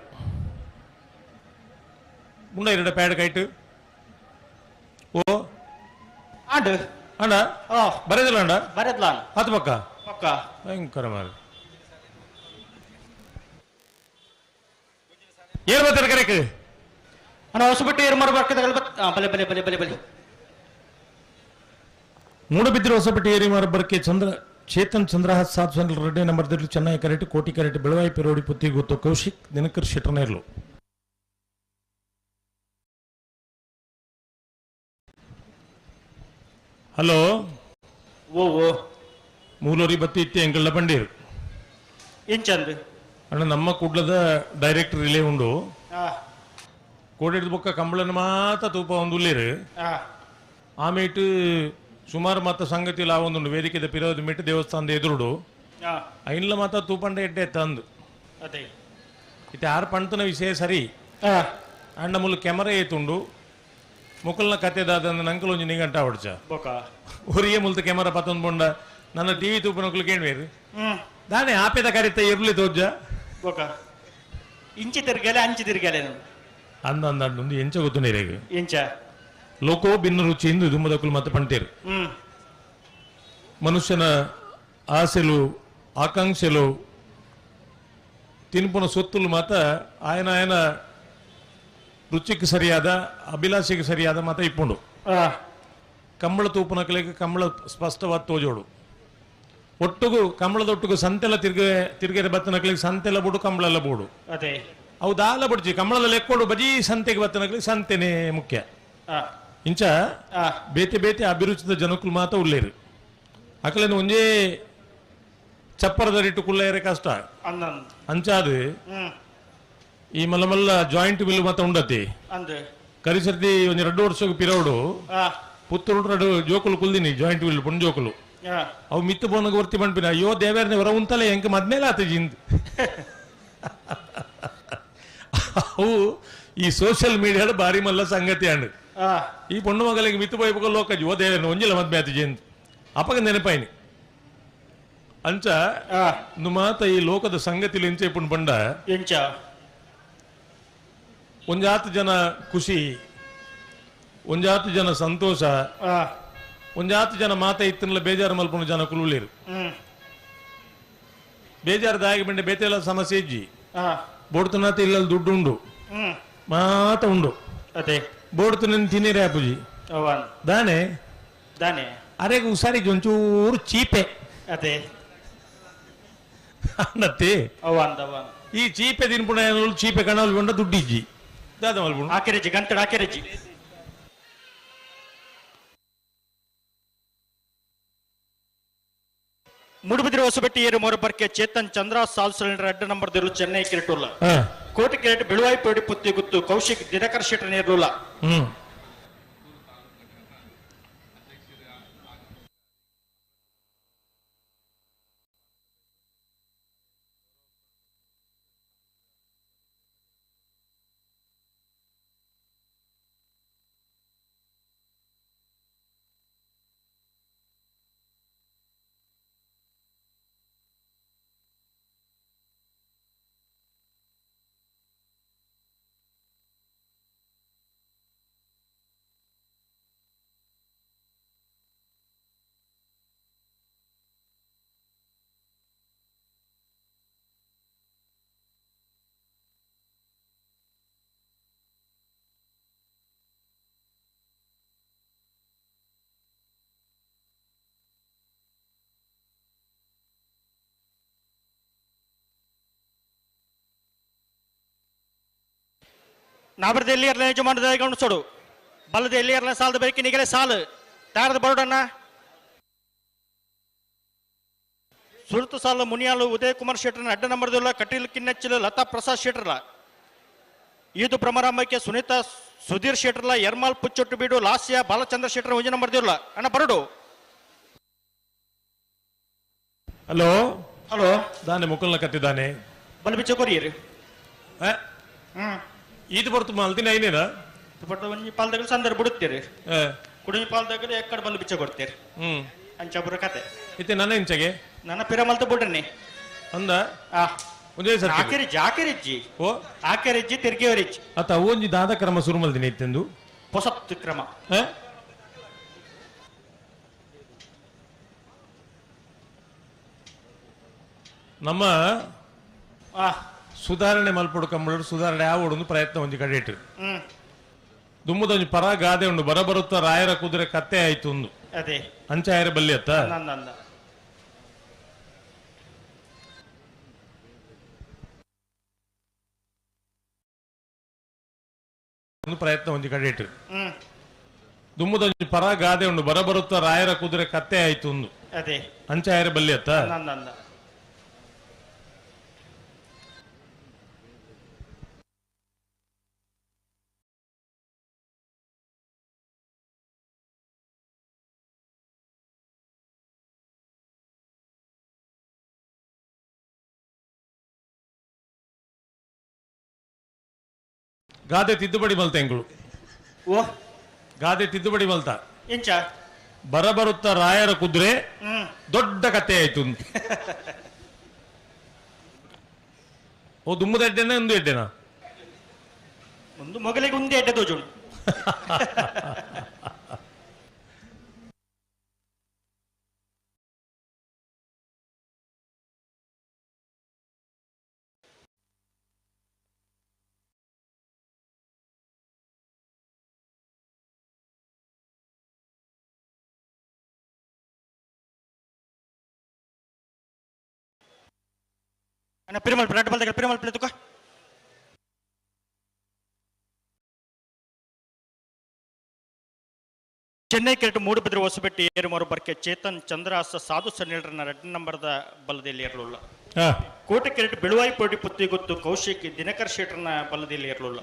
ಮುಂಡ ಎರಡು ಪ್ಯಾಡ್ ಕೈಟ್ ಓ ಆಂಡ್ ಅಂಡ ಬರೆದಿಲ್ಲ ಅಂಡ ಬರೆದ್ಲ ಹತ್ತು ಪಕ್ಕ ಪಕ್ಕ ಭಯಂಕರ ಮಾರಿ ಏರ್ ಬರ್ತಾರೆ ಕರೆಕ್ ಅಣ್ಣ ಹೊಸಬಿಟ್ಟು ಏರ್ ಮಾಡ್ಬೇಕು. ಬಲೆ ಬಲೆ ಬಲೆ ಬಲೆ ಬಲೆ ಮೂಡಬಿದ್ರೆ ಹೊಸಪೇಟೆ ಏರಿ ಮಾರಬ್ಬರಕ್ಕೆ ಚಂದ್ರ ಚೇತನ್ ಚಂದ್ರಹಾಸ್ ಸಾಧು ಸಂಘ ರೆಡ್ಡಿ ನಂಬರ್ ದಿರ್ಲು ಚೆನ್ನೈ ಕರೆಟ್ ಕೋಟಿ ಕರೆಟ್ ಬೆಳವಾಯಿ ಪೆರೋಡಿ ಪುತ್ತಿ ಗೊತ್ತು ಕೌಶಿಕ್ ದಿನಕರ್ ಶೆಟ್ಟರ್ನೇರ್ಲು. ಹಲೋ ಓ ಓ ಮೂಲೂರಿ ಬತ್ತಿ ಇತ್ತಿ ಎಂಕಲ್ನ ಬಂಡೀರು ಎಂಚಂದು ಅಣ್ಣ ನಮ್ಮ ಕುಡ್ಲದ ಡೈರೆಕ್ಟ್ ರಿಲೇ ಉಂಡು ಕೋಡಿದ ಬೊಕ್ಕ ಕಂಬಳನ ಮಾತ ತೂಪ ಒಂದು ಉಳ್ಳೇರು ಆಮೇಟು ಸುಮಾರು ಮಾತ ಸಂಗತಿ ಲಾವೊಂದುಂಡು ವೇದಿಕೆದ ಪಿರೋದ ಮಿಟ್ಟು ದೇವಸ್ಥಾನದ ಎದುರುಡು ಐನ್ಲ ಮಾತ ತೂಪಂಡ ಎಡ್ಡೆ ತಂದು ಇತ್ತೆ ಆರು ಪಂತನ ವಿಷಯ ಸರಿ ಅಂಡ ಮುಲ್ ಕೆಮರೆ ಏತುಂಡು ಮುಕುಲ್ನ ಕತೆ ದಾದಂದು ನಂಕಲ್ ಒಂಜಿ ನಿಗಂಟ ಹೊಡ್ಚ ಒರಿಯೇ ಮುಲ್ತ ಕೆಮರ ಪತ್ತೊಂದು ಬೊಂಡ ನನ್ನ ಟಿವಿ ತೂಪನ ಕೇಳ್ವೇರು ದಾನೆ ಆಪೆದ ಕರಿತ ಇರ್ಲಿ ತೋಜ ಇಂಚಿ ತಿರ್ಗಲೆ ಅಂಚಿ ತಿರ್ಗಲೆ ಅಂದ ಅಂದ ಎಂಚ ಗೊತ್ತು ನೀರೇಗ ಎಂಚ ಲೋಕೋ ಭಿನ್ನ ರುಚಿಯಿಂದ ದುಮ್ಮದಕ್ಕಲು ಮತ್ತೆ ಪಂಟೇರು ಮನುಷ್ಯನ ಆಸೆಲು ಆಕಾಂಕ್ಷೆಲು ತಿನ್ಪುನ ಸೊತ್ತುಲು ಮಾತ ಆಯನ ಆಯನ ರುಚಿಗೆ ಸರಿಯಾದ ಅಭಿಲಾಷೆಗೆ ಸರಿಯಾದ ಮಾತ ಇಪ್ಪುಂಡು. ಕಂಬಳ ತೂಪುನಕಲೆಗೆ ಕಂಬಳ ಸ್ಪಷ್ಟವಾದ ತೋಜೋಡು ಒಟ್ಟುಗು ಕಂಬಳದೊಟ್ಟುಗು ಸಂತೆಲ್ಲ ತಿರ್ಗೆ ತಿರ್ಗೆರೆ ಬತ್ತನಕಲಿಗೆ ಸಂತೆಲ್ಲ ಬೋಡು ಕಂಬಳೆಲ್ಲ ಬೋಡು ಅವು ದಾಲ ಬಡ್ಜಿ ಕಂಬಳದ ಲೆಕ್ಕೋಡು ಬಜೀ ಸಂತೆಗೆ ಬತ್ತನಕಲಿಗೆ ಸಂತೆನೇ ಮುಖ್ಯ. ಇಂಚ ಬೇತೆ ಬೇತೆ ಅಭಿರುಚಿತ ಜನಕ್ಕಲು ಮಾತ ಉಳ್ಳೇರು ಅಕಲೇನು ಒಂಜೇ ಚಪ್ಪರದರಿಟ್ಟು ಕುಲ್ಲೇರೆ ಕಷ್ಟ ಅಂಚಾದು ಈ ಮಲ್ಲ ಮಲ್ಲ ಜಾಯಿಂಟ್ ಬಿಲ್ ಮಾತ ಉಂಡತಿ ಕರಿಸರ್ತಿ ಒಂಜಿ 2 ವರ್ಷ ಪಿರೋಡು ಪುತ್ತೂರು ರಡು ಜೋಕುಲು ಕುಲ್ದಿನಿ ಜಾಯಿಂಟ್ will ಪುಣ್ ಜೋಕುಲು ಅವು ಮಿತ್ತು ಬೋನಗ ವರ್ತಿ ಬಂಡ್ಪಿನ ಅಯ್ಯೋ ದೇವೇರ್ನೆ ಹೊರ ಉಂತಲೆ ಎಂಕ ಮದ್ಮೇಲೆ ಆತ ಜಿಂದ್ ಅವು ಈ ಸೋಷಿಯಲ್ ಮೀಡಿಯಾದ ಬಾರಿ ಮಲ್ಲ ಸಂಗತಿ ಅಂಡ್ ಈ ಪೊಣ್ಣು ಮಗಳಿಗೆ ಮಿತ್ತು ಪೋಯ್ಪಕ ಲೋಕ ಜೋ ದೇವೇರ್ನ ಒಂಜಿಲ ಮದ್ಮೆ ಆತ ಜಿಂದ್ ಅಪಗ ನೆನಪಾಯಿನಿ ಅಂಚ ಮಾತ ಈ ಲೋಕದ ಸಂಗತಿ ಎಂಚೆ ಪುಣ್ ಪಂಡ ಎಂಚ ಒಂಜಾತು ಜನ ಖುಷಿ ಒಂಜಾತು ಜನ ಸಂತೋಷ ಒಂಜಾತು ಜನ ಮಾತ ಇತ್ತನ್ಲ ಬೇಜಾರು ಮಲ್ಪುನ ಜನ ಕುಲುಲೇರು ಬೇಜಾರು ದಾಗಿ ಬಂಡೆ ಬೇತೆಲ್ಲ ಸಮಸ್ಯೆ ಇಜ್ಜಿ ಬೋಡ್ತನಾತ ಇಲ್ಲ ದುಡ್ಡು ಉಂಡು ಮಾತ ಉಂಡು ಅದೇ ಬೋಡ್ತು ತಿನ್ನಿರೆ ಅಪ್ಪುಜಿ ದಾನೆ ದಾನೆ ಅರೆ ಉಸಾರಿ ಒಂಚೂರು ಚೀಪೆ ಅದೇ ಅನ್ನತ್ತೆ ಈ ಚೀಪೆ ತಿನ್ಪುಣ ಚೀಪೆ ಕಣಲ್ ಕೊಂಡ ದುಡ್ಡಿಜ್ಜಿ ದಾದ ಮಲ್ಪುಣ ಆಕೆರೆಜ್ಜಿ ಗಂಟೆ ಆಕೆರೆಜ್ಜಿ ಮೂಡುಬಿದಿರೆ ಹೊಸಬೆಟ್ಟಿ ಏರು ಮೋರಬರ್ಕೆ ಚೇತನ್ ಚಂದ್ರ ಸಾಲ್ಸಲ್ ರೆಡ್ ನಂಬರ್ ದಿರು ಚೆನ್ನೈ ಕಿರಟುಲ್ಲ ಕೋಟೆ ಕೆರೆಟ್ ಬೆಳುವಾಯಿ ಪೇಡಿ ಪುತ್ತಿ ಗುತ್ತು ಕೌಶಿಕ್ ದಿನಕರ್ ಶೆಟ್ಟರ್ ನೇರ್ಲುಲ್ಲ. ನಾಬರ್ದ ಎಲ್ಲಿ ಇರಲಿ ಯಜಮಾನದ ಗಮನಿಸೋಡು ಬಲ್ಲದ ಎಲ್ಲಿ ಇರಲಿ ಸಾಲದ ಬೇಕಿ ನಿಗಲೆ ಸಾಲು ತಾರದ ಬರೋಡಣ್ಣ ಸುರುತು ಸಾಲು ಮುನಿಯಾಲು ಉದಯ್ ಕುಮಾರ್ ಶೆಟ್ಟರ್ನ ಅಡ್ಡ ನಂಬರ್ದಿಲ್ಲ ಕಟೀಲ್ ಕಿನ್ನಚ್ಚಿಲು ಲತಾ ಪ್ರಸಾದ್ ಶೆಟ್ಟರ್ಲ ಈದು ಭ್ರಮರಾಮಕ್ಕೆ ಸುನೀತಾ ಸುಧೀರ್ ಶೆಟ್ಟರ್ಲ ಯರ್ಮಾಲ್ ಪುಚ್ಚೊಟ್ಟು ಬೀಡು ಲಾಸ್ಯ ಬಾಲಚಂದ್ರ ಶೆಟ್ಟರ್ ಒಂಜಿ ನಂಬರ್ದಿಲ್ಲ ಅಣ್ಣ ಬರೋಡು. ಹಲೋ ಹಲೋ ದಾನೆ ಮುಕುಲ್ನ ಕತ್ತಿದ್ದಾನೆ ಬಲ್ ಬಿಚ್ಚ ಕೊರಿಯರು ಈದು ಬರ್ತು ಮಲ್ತಿನ ಐನೇನ ಒಂಜಿ ಪಾಲ್ದಾಗ ಸಂದರ್ಭ ಬಿಡುತ್ತೀರಿ ಕುಡಿಮಿ ಪಾಲ್ದಾಗ ಎಕ್ಕಡ ಬಲ್ಲು ಬಿಚ್ಚ ಕೊಡ್ತೀರಿ ಅಂಚ ಬರೋ ಕತೆ ಇತ್ತೆ ನನ್ನ ಇಂಚಗೆ ನನ್ನ ಪಿರ ಮಲ್ತ ಬಿಡ್ರಿ ಅಂದ ಒಂದೇ ಸರ್ ಆಕೆರಿಜ್ಜಿ ಆಕೆರಿಜ್ಜಿ ಓ ಆಕೆರಿಜ್ಜಿ ತಿರ್ಗಿಯವರಿಜ್ಜಿ ಅತ್ತ ಒಂಜಿ ದಾದ ಕ್ರಮ ಸುರು ಮಲ್ದಿನಿ ಇತ್ತೆಂದು ಹೊಸತ್ತು ಕ್ರಮ ನಮ್ಮ ಸುಧಾರಣೆ ಮಲ್ಪೊಡು ಕಂಬಳಡು ಸುಧಾರಣೆ ಆವೊಡೊಂದು ಪ್ರಯತ್ನ ಒಂಜಿ ಕಡೆ ಇಟ್ಟು ದುಮ್ಮದ ಒಂಜಿ ಪರ ಗಾದೆ ಉಂಡು ಬರ ಬರುತ್ತ ರಾಯರ ಕುದುರೆ ಕತ್ತೆ ಆಯ್ತು ಒಂದು ಅದೇ ಅಂಚಾಯರ ಬಲ್ಲಿ ಅತ್ತ ಒಂದು ಪ್ರಯತ್ನ ಒಂಜಿ ಕಡೆ ಇಟ್ಟು ದುಮ್ಮದ ಒಂಜಿ ಪರ ಗಾದೆ ಉಂಡು ಬರ ಬರುತ್ತ ರಾಯರ ಕುದುರೆ ಕತ್ತೆ ಆಯ್ತು ಒಂದು ಅದೇ ಅಂಚಾಯರ ಬಲ್ಲಿ ಅತ್ತ ಗಾದೆ ತಿದ್ದುಪಡಿ ಮಲ್ತ ಎಂಗಳು ಓ ಗಾದೆ ತಿದ್ದುಪಡಿ ಮಲ್ತ ಎಂಚ ಬರ ಬರುತ್ತ ರಾಯರ ಕುದುರೆ ದೊಡ್ಡ ಕತೆ ಆಯ್ತು ಓ ದುಮ್ಮದ ಎಡ್ಡೆನ ಒಂದು ಎಡ್ಡೆನಾ ಒಂದು ಮೊಗಲಿಗೆ ಒಂದೇ ಎಡ್ಡೆ ತೋಜುಂಡು. ಅಣ್ಣ ಪಿರುಮಲ್ ಬ್ರೆಡ್ ಬಲ್ದಾಗ ಪಿರುಮಲ್ ಪ್ಲೇಟ್ ತುಕ. ಚೆನ್ನೈ ಕ್ರಿಕೆಟ್ ಮೂಡುಬಿದ್ರೆ ಹೊಸಬೆಟ್ಟಿ ಏರುಮಾರು ಬರ್ಕೆ ಚೇತನ್ ಚಂದ್ರಹಾಸ ಸಾಧು ಸನ್ನಿಲ್ರನ್ನ ರೆಡ್ ನಂಬರ್ದ ಬಲದಲ್ಲಿ ಇರಲಿಲ್ಲ. ಕೋಟೆ ಕ್ರಿಕೆಟ್ ಬಿಳುವಾಯಿ ಪೋಟಿ ಪುತ್ತಿಗುತ್ತು ಕೌಶಿಕ್ ದಿನಕರ್ ಶೆಟ್ಟರ್ನ ಬಲದಲ್ಲಿ ಇರಲಿಲ್ಲ.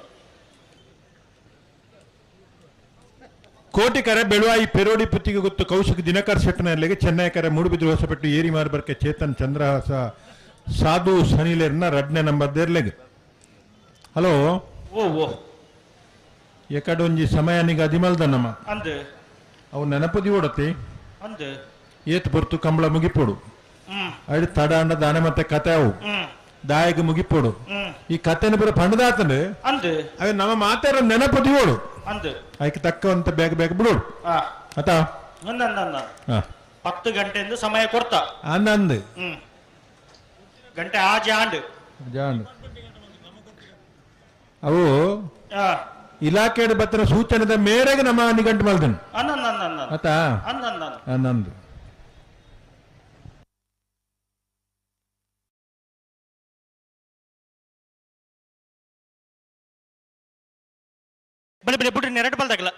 ಕೋಟಿ ಕರೆ ಬೆಳುವಾಯಿ ಪೆರೋಡಿ ಪುತ್ತಿಗೆ ಗೊತ್ತು ಕೌಶಿಕ್ ದಿನಕರ್ ಶೆಟ್ಟರ್ನಲ್ಲಿಗೆ ಚೆನ್ನೈ ಕರೆ ಮೂಡುಬಿದ್ರೆ ಹೊಸಬೆಟ್ಟು ಏರಿಮಾರು ಬರ್ಕೆ ಚೇತನ್ ಚಂದ್ರಹಾಸ ಸಾಧು ಸನಿಲೇರ್ನ ರಡ್ನೇ ನಂಬರ್ ದೇರ್ಲೆಗ್. ಹಲೋ ಓ ಓ ಎಕಡೊಂಜಿ ಸಮಯ ನಿಗ ಅದಿಮಲ್ದ ನಮ್ಮ ಅಂದ್ ಅವು ನೆನಪದಿ ಓಡತಿ ಅಂದ್ ಏತ್ ಪೊರ್ತು ಕಂಬಳ ಮುಗಿಪೋಡು ಅಡಿ ತಡ ಅಂಡ ದಾನೆ ಮತ್ತೆ ಕತೆ ಅವು ದಾಯಗ ಮುಗಿಪೋಡು ಈ ಕತೆನ ಬರೋ ಪಂಡದಾತಂಡು ಅಂದ್ ಅವೆ ನಮ್ಮ ಮಾತಾರ ನೆನಪದಿ ಓಡು ಅಂದ್ ಅದಕ್ಕೆ ತಕ್ಕಂತ ಬೇಗ ಬೇಗ ಬಿಡೋಡು ಆತ ಅಂದ ಅಂದ 10 ಗಂಟೆಯಿಂದ ಸಮಯ ಕೊಡ್ತಾ ಅಂದ ಅಂದ್ ಗಂಟೆ ಆ ಜಾಂಡ್ ಜಾಂಡ್ ಅವು ಇಲಾಖೆ ಬತ್ತಿನ ಸೂಚನೆದ ಮೇರೆಗೆ ನಮ್ಮ ನಿಘಂಟು ಮಲ್ದನ್ ಆತ ಅಂದ ನಂದು. ಬಲೆ ಬಲೆ ಬುಡ್ರಿ ಎರಡು ಬಲ್ದಾಗಲ್ಲ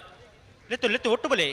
ಲೆತ್ತು ಲೆತ್ತು ಒಟ್ಟು ಬಲೆ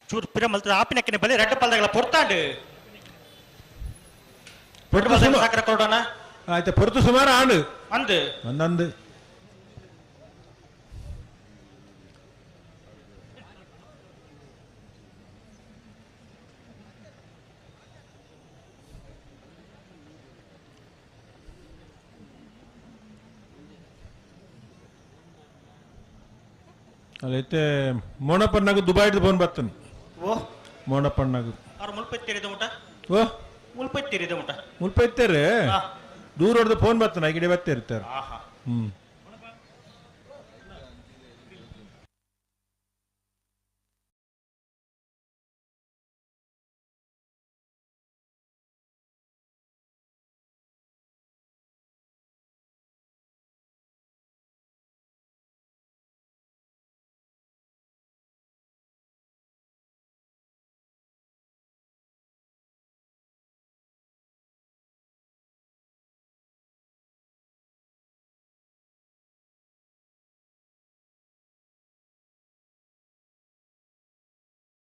ಚೂರು ಪಿರ ಮಲ್ತದ ಆಪಿನಕ್ಕಿನ ಬಲೆ ರೆಡ್ಡ ಪಲ್ದಾಗಲ ಪೊರ್ತಾಂಡು ಸಾಕರ ಕೊಡೋಣ ಆಯ್ತು ಪೊರ್ತು ಸುಮಾರು ಆಂಡು ಅಂದು ಒಂದೊಂದು ಅಲ್ಲೈತೆ ಮೋಣಪ್ಪಣ್ಣಗ ದುಬೈಡ್ ಫೋನ್ ಬರ್ತಾನೆ. ಓ ಮೋಣಪ್ಪಣ್ಣಗ ಅವ್ರು ಮುಲ್ಪೆತ್ತೀರಿದ ಮುಟ. ಓ ಮುಲ್ಪೆತ್ತೀರಿದ ಮುಟ ಮುಲ್ಪೆತ್ತಾರೆ ದೂರ ಹೊಡೆದು ಫೋನ್ ಬರ್ತಾನೆ ಗಿಡ ಬರ್ತಾ ಇರ್ತಾರೆ. ಹ್ಮ್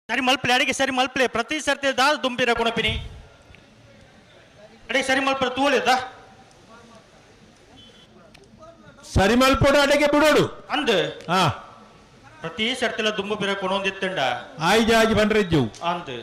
ಸರಿ ಮಲ್ಪಲೆ ಅಡಿಗೆ ಸರಿ ಮಲ್ಪಲೆ ಪ್ರತಿ ಸರ್ತಿ ದಾಲ್ ದುಂಬಿರ ಗುಣಪಿನಿ ಅಡಿಗೆ ಸರಿ ಮಲ್ಪಲೆ ತೂಲಿದ ಸರಿ ಮಲ್ಪೋಡು ಅಡಿಗೆ ಬಿಡೋಡು ಅಂದು ಹಾ ಪ್ರತಿ ಸರ್ತಿಲ ದುಂಬು ಬಿರ ಕೊಣೊಂದಿತ್ತಂಡ ಆಯ್ಜ ಆಜ್ ಬಂದ್ರೆ ಇಜ್ಜು ಅಂದು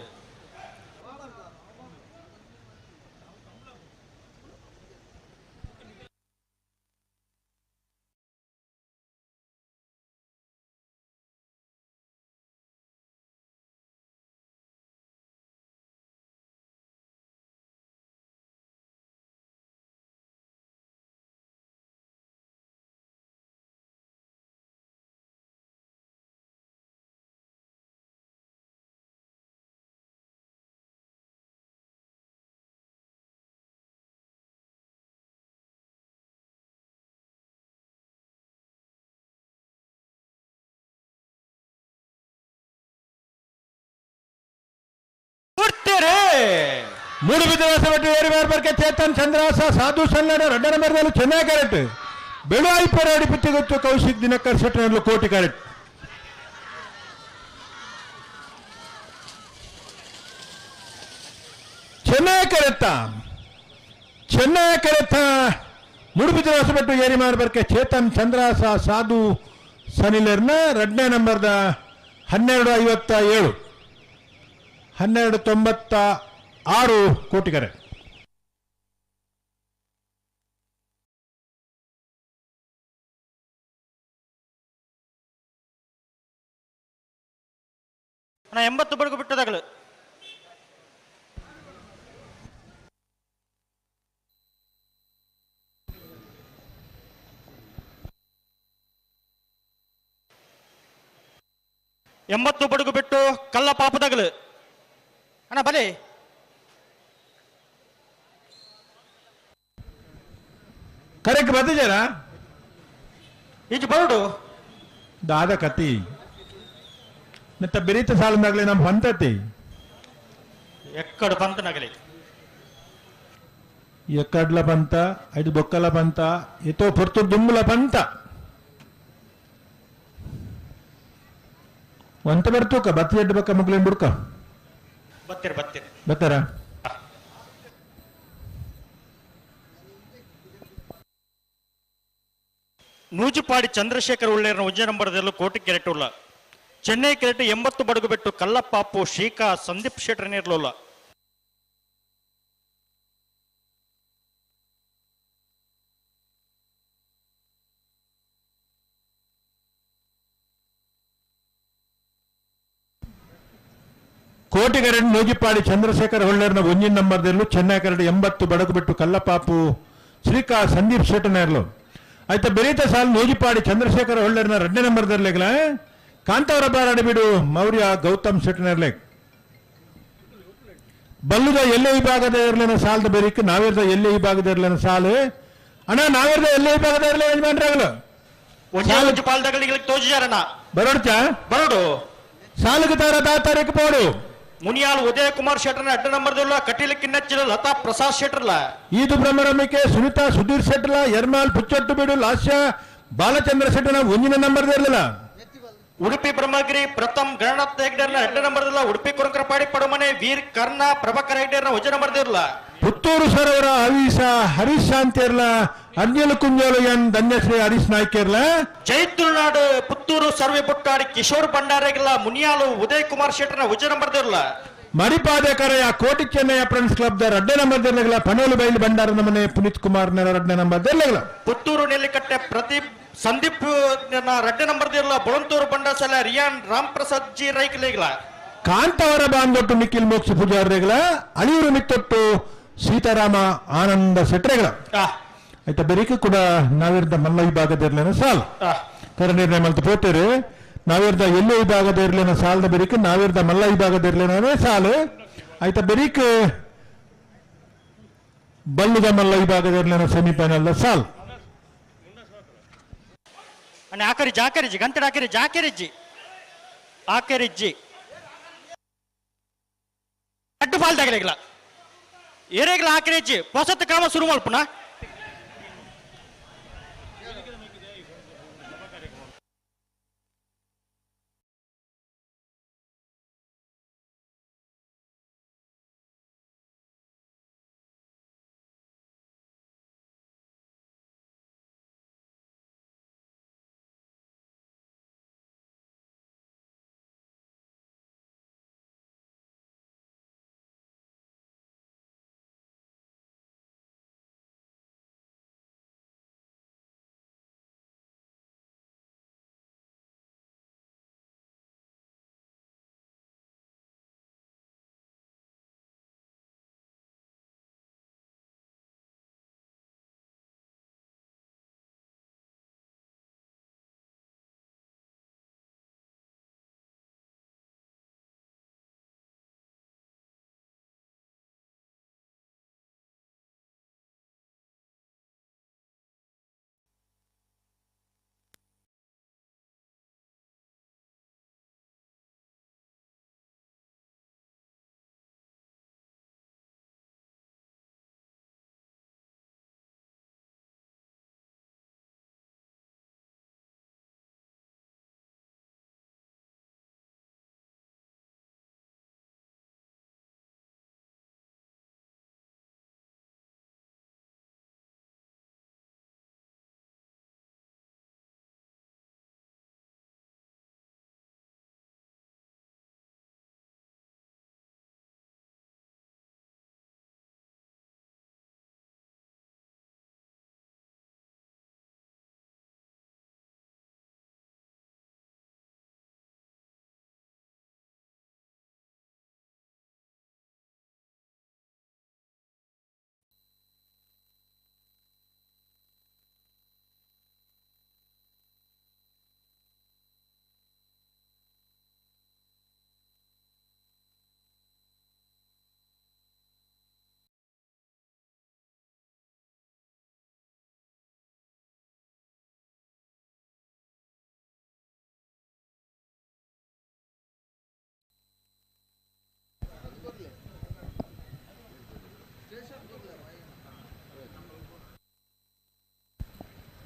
ಮೂಡುಬಿದಿರೆ ಏರಿಮಾರ್ಬರ್ಗೆ ಚೇತನ್ ಚಂದ್ರಾಸ ಸಾಧು ಸನ್ನಡ ರಡ್ಡನ ಮರದಲ್ಲಿ ಚೆನ್ನಾಗಿ ಕರೆಕ್ಟ್ ಬೆಳುವಾಯಿ ಪರಾಡಿ ಪುತ್ತಿಗೊತ್ತು ಕೌಶಿಕ್ ದಿನಕರ್ ಶೆಟ್ಟನಲ್ಲೂ ಕೋಟಿ ಕರೆಕ್ಟ್. ಚೆನ್ನಾಗಿ ಕರೆತ್ತ ಚೆನ್ನಾಗಿ ಕರೆತ್ತ ಮೂಡುಬಿದಿರೆ ಹೊಸಬೆಟ್ಟು ಏರಿಮಾರ್ಬರ್ಗೆ ಚೇತನ್ ಚಂದ್ರಾಸ ಸಾಧು ಸನಿಲರ್ನ ರಡ್ಡನೇ ನಂಬರ್ದ 12:57. 12.96 ಕೋಟಿಗರೆ. ಅಣ್ಣ 80 ಬಡಗು ಬಿಟ್ಟದಾಗಲು. 80 ಬಡಗು ಬಿಟ್ಟು ಕಲ್ಲ ಪಾಪದಾಗಲು. ಅಣ್ಣ ಬಲಿ. ಕರೆಕ್ಟ್ ಬತ್ತಿದ್ದೀರಾ? ಈಜು ಬರಡು. ದಾದ ಕತಿ ಮತ್ತೆ ಬಿರಿತ ಸಾಲದಾಗಲಿ ನಮ್ಮ ಬಂತತಿ. ಎಕ್ಕಡು ಬಂತನಾಗಲಿ. ಎಕ್ಕಡ್ಲ ಬಂತ, ಐದು ಬೊಕ್ಕಲ ಬಂತ, ಎತ್ತೋ ಪೊರ್ತು ದುಂಬುಲ ಬಂತ. ಒಂತ ಬರ್ತೂಕ ಬತ್ತಿ ಎಡ್ಡು ಬಕ್ಕ ಮಗ್ಲೇನ್ ಬುಡ್ಕ. ಬತ್ತೀರಿ ಬತ್ತೀರಿ. ಬತ್ತಾರ? ನೂಜುಪಾಡಿ ಚಂದ್ರಶೇಖರ್ ಉಳ್ಳೇರ್ನ ಉಜ್ಜೆ ನಂಬರ್ದಲ್ಲೂ ಕೋಟಿ ಕೆರೆಟ್ ಉಳ್ಳ. ಚೆನ್ನೈ ಕೆರೆಟ್ 80 ಬಡಗು ಬಿಟ್ಟು ಕಲ್ಲಪ್ಪಾಪು ಶ್ರೀಕಾ ಸಂದೀಪ್ ಶೆಟ್ಟರ್ ನೀರ್ಲುಲ್ಲ. ಕೋಟಿಗರಡ್ ನೂಜಿಪಾಡಿ ಚಂದ್ರಶೇಖರ್ ಹೊಳ್ಳೇರ್ನ ಒಂಜಿನ ನಂಬರ್ದಲ್ಲೂ ಚೆನ್ನೈ ಕರಡು 80 ಬಡಗು ಬಿಟ್ಟು ಕಲ್ಲಪಾಪು ಶ್ರೀಕಾ ಸಂದೀಪ್ ಶೆಟ್ಟನೇರ್ಲು. ಆಯ್ತಾ ಬೆರೀತ ಸಾಲ್ ನೂಜಿಪಾಡಿ ಚಂದ್ರಶೇಖರ್ ಹೊಳ್ಳೇರ್ನ 2ನೇ ನಂಬರ್ದರ್ಲೆಗ್ಲ ಕಾಂತಾವರ ಬಾರಾಡಿ ಬಿಡು ಮೌರ್ಯ ಗೌತಮ್ ಶೆಟ್ಟನೇರ್ಲೆ. ಬಲ್ಲುದ ಎಲ್ಲೆ ವಿಭಾಗದ ಇರ್ಲೇನ ಸಾಲದ ಬೆರಿಕ್ ನಾವಿರ್ದ ಎಲ್ಲೆ ವಿಭಾಗದ ಇರ್ಲೇನ ಸಾಲು ಅಣ್ಣ ನಾವಿರ್ದ ಎಲ್ಲೆ ವಿಭಾಗದ ಇರ್ಲೇ ಯಜಮಾನ್ರಾಗಲು ಬರೋಡ್ಚ ಬರೋಡು ಸಾಲುಗೆ ತಾರ ತಾರೀಕು ಪೋಡು. ಮುನಿಯಾಲ್ ಉದಯ ಕುಮಾರ್ ಶೆಟ್ಟರ್ನ ಅಡ್ಡ ನಂಬರ್ದಲ್ಲ ಕಟೀಲ್ ಕಿನ್ನಚ್ಚಿನ ಲತಾ ಪ್ರಸಾದ್ ಶೆಟ್ಟರ್ಲ. ಈದು ಬ್ರಹ್ಮರಮಿಕೆ ಸುನಿತಾ ಸುಧೀರ್ ಶೆಟ್ಟರ್ಲ ಎರ್ಮಾಲ್ ಪುಚ್ಚೊಟ್ಟು ಬೀಡು ಲಾಸ್ಯ ಬಾಲಚಂದ್ರ ಶೆಟ್ಟರ್ನ ಒಂದಿನ ನಂಬರ್ದ ಇರಲಿಲ್ಲ. ಉಡುಪಿ ಬ್ರಹ್ಮಗಿರಿ ಪ್ರಥಮ್ ಗಣನಾಥ್ ಹೆಗ್ಡೇರ್ನ ಅಡ್ಡ ನಂಬರ್ದಿಲ್ಲ. ಉಡುಪಿ ಕುರಂಕರಪಾಡಿ ಪಡುಮನೆ ವೀರ್ ಕರ್ಣ ಪ್ರಭಾಕರ್ ಹೆಗ್ಡೇರ್ನ ಒಂಜ ನಂಬರ್ದಿರಲ್ಲ. ಪುತ್ತೂರು ಸರೋವರ ಹವೀಸ ಹರೀಶ್ ಶಾಂತಿರ್ಲ ಅರ್ಜುನ ಕುಂಜೋಲು ಎನ್ ಧನ್ಯಶ್ರೀ ಹರೀಶ್ ನಾಯ್ಕರ್ಲ. ಜೈತುನಾಡು ಪುತ್ತೂರು ಸರ್ವೆ ಬುಟ್ಟಾಡಿ ಕಿಶೋರ್ ಭಂಡಾರೆಗಿಲ್ಲ ಮುನಿಯಾಲು ಉದಯ್ ಕುಮಾರ್ ಶೆಟ್ಟರ್ನ ಉಜ್ಜ ನಂಬರ್ದಿರಲ್ಲ. Maripade Kareya Koti Chennaya friends club the ರಡ್ಡೆ ನಂಬರ್ ದಿರ್ಲಗಲ ಪನೋಲು ಬೈಲು ಭಂಡಾರ ನಮನೆ ಪುನೀತ್ ಕುಮಾರ್ ನೆರ ರಡ್ಡೆ ನಂಬರ್ ದಿರ್ಲಗಲ. ಪುತ್ತೂರು ನೆಲ್ಲಿಕಟ್ಟೆ ಪ್ರದೀಪ್ ಸಂದೀಪ್ ರಡ್ಡೆ ನಂಬರ್ ದಿರ್ಲ. ಬೊಳಂತೂರು ಬಂಡಾಸಲ ರಿಯಾನ್ ರಾಮ್ ಪ್ರಸಾದ್ ಜಿ ರೈಕ್ಲೇಗ್ಲ. ಕಾಂತಾವರ ಬಾಂದೊಟ್ಟು ನಿಖಿಲ್ ಮೋಕ್ಷ ಪೂಜಾರ್ರೆಗಳ ಅಳಿಯೂರು ಮಿತ್ತೊಟ್ಟು ಸೀತಾರಾಮ ಆನಂದ ಶೆಟ್ರೆಗಳ. ಆಯ್ತಾ ಬೆರಿಕೆ ಕೂಡ ನಾವಿರ್ದ ಮಲ್ಲ ವಿಭಾಗದ ಇರ್ಲೇನ ಸಾಲ ಕರ ನಿರ್ಣಯ ಮಲ್ತು ಪೋತೇರು. ನಾವಿರ್ದ ಎಲ್ಲೋ ವಿಭಾಗದ ಇರ್ಲೇನ ಸಾಲದ ಬೆರಿಕೆ ನಾವಿರ್ದ ಮಲ್ಲ ವಿಭಾಗದ ಇರ್ಲೇನ ಸಾಲು. ಆಯ್ತಾ ಬೆರಿಕೆ ಬಲ್ಲುದ ಮಲ್ಲ ವಿಭಾಗದ ಇರ್ಲೇನ ಸೆಮಿಫೈನಲ್ ಸಾಲ್. ಅಣ್ಣ ಆಕರಿಜ್ಜಿ ಆಕರಿಜ್ಜಿ ಗಂಟೆ ಆಕರಿಜ್ಜಿ ಆಕರಿಜ್ಜಿ ಆಕರಿಜ್ಜಿ ಅಡ್ಡು ಪಾಲ್ದಾಗಲಿಲ್ಲ ಏರೇಗ್ಲ ಆಕರಿಜ್ಜಿ ಹೊಸತ್ ಕ್ರಮ ಶುರು ಮಲ್ಪುನ.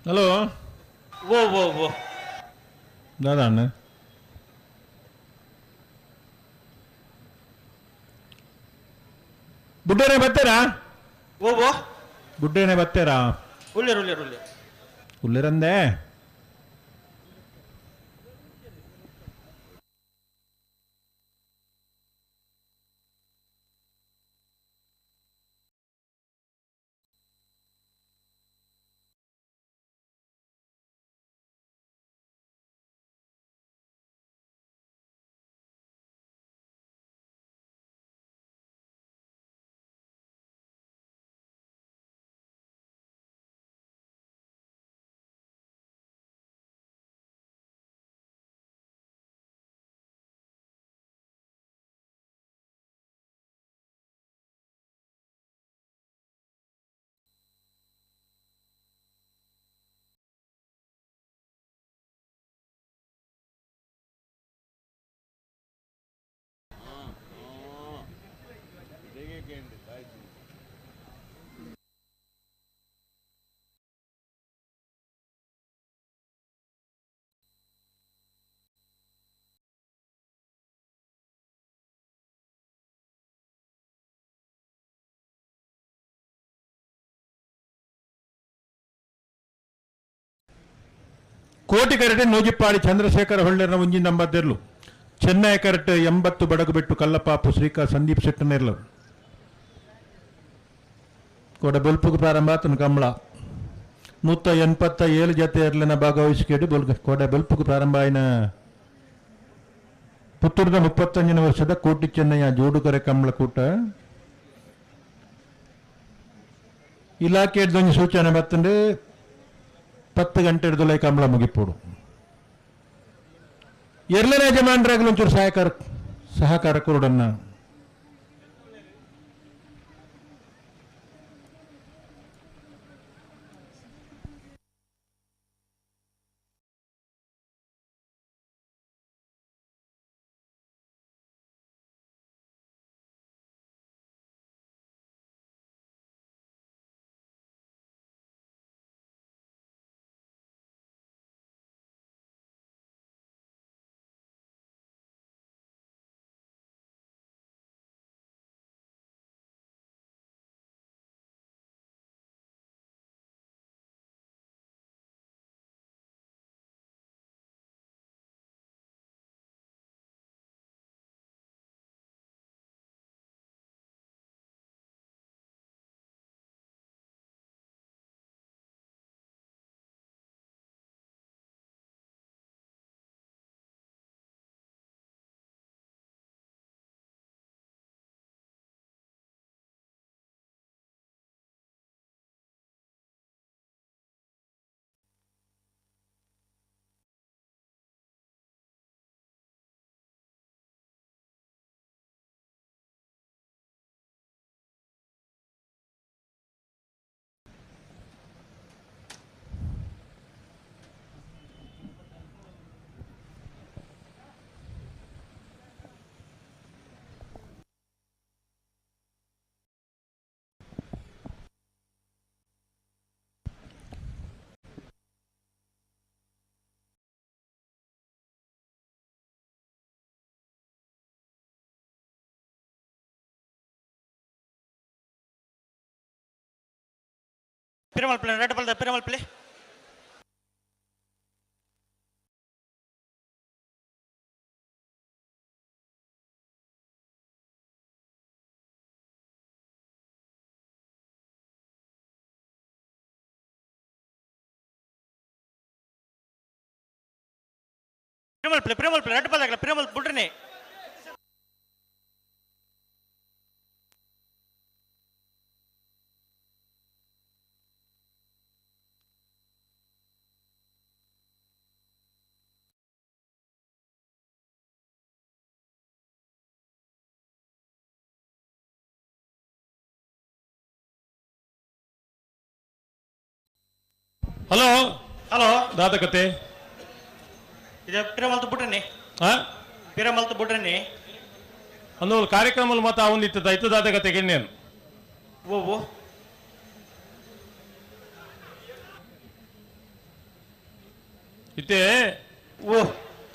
ಹಲೋ ಓ ಓ ಓ ದಾದಾ ಅಣ್ಣ ಬುಡ್ಡೇನೆ ಬರ್ತೀರಾ? ಓ ಓ ಬುಡ್ಡೇನೆ ಬರ್ತೀರಾ? ಉಳ್ಳೇರು ಉಳ್ಳೇರು ಉಳ್ಳೇರು ಉಳ್ಳೇರಂದೆ. ಕೋಟಿ ಕರಟೆ ನೂಜಿಪ್ಪಾಡಿ ಚಂದ್ರಶೇಖರ ಹೊಳ್ಳೆರ್ನ ಒಂಜಿ ನಂಬದ್ದೆರ್ಲು ಚೆನ್ನೈ ಕರಟೆ 80 ಬಡಗು ಬಿಟ್ಟು ಕಲ್ಲಪಾಪು ಶ್ರೀಕಾ ಸಂದೀಪ್ ಶೆಟ್ಟನೆರ್ಲು ಕೋಡ ಬೊಲ್ಪುಗು ಪ್ರಾರಂಭ ಆತನು ಕಂಬಳ 187 ಜತೆ ಎರ್ಲಿನ ಭಾಗವಹಿಸಿಕೆಡು ಬೊಲ್ಗ ಕೋಡ ಬೊಲ್ಪುಗು ಪ್ರಾರಂಭ ಆಯ್ನ ಪುತ್ತೂರದ 35ನೇ ವರ್ಷದ ಕೋಟಿ ಚೆನ್ನಯ್ಯ ಜೋಡುಕರೆ ಕಂಬಳ ಕೂಟ ಇಲಾಖೆಯೊಂದು ಸೂಚನೆ ಬತ್ತಂದ್ರೆ 10 ಗಂಟೆ ಹಿಡಿದು ಕಂಬಳ ಮುಗಿಪೋಡು. ಎರಡನೇ ಯಜಮಾನರಾಗಲು ಒಂಚೂರು ಸಹಕಾರ ಕೊರಡನ್ನ. Piramal play red ball Piramal play Piramal play Piramal play red ball ಆಗಲ್ಲ ಪಿರಮಲ್ ಬುಡ್ರನೆ. ಹಲೋ ಹಲೋ ದಾದಕತೆ ಇದು ಪಿರಮಲ್ತು ಬುಡ್ರನೆ. ಪಿರಮಲ್ತು ಬುಡ್ರನೆ ಅಂದು ಕಾರ್ಯಕ್ರಮ ಮಾತ್ರ ಅವನು ಇತ್ತ ಇತ್ತು ದಾದಕತೆ ಗೆಣ್ಣೇನು. ಓ ಓ ಇತ್ತೆ ಓ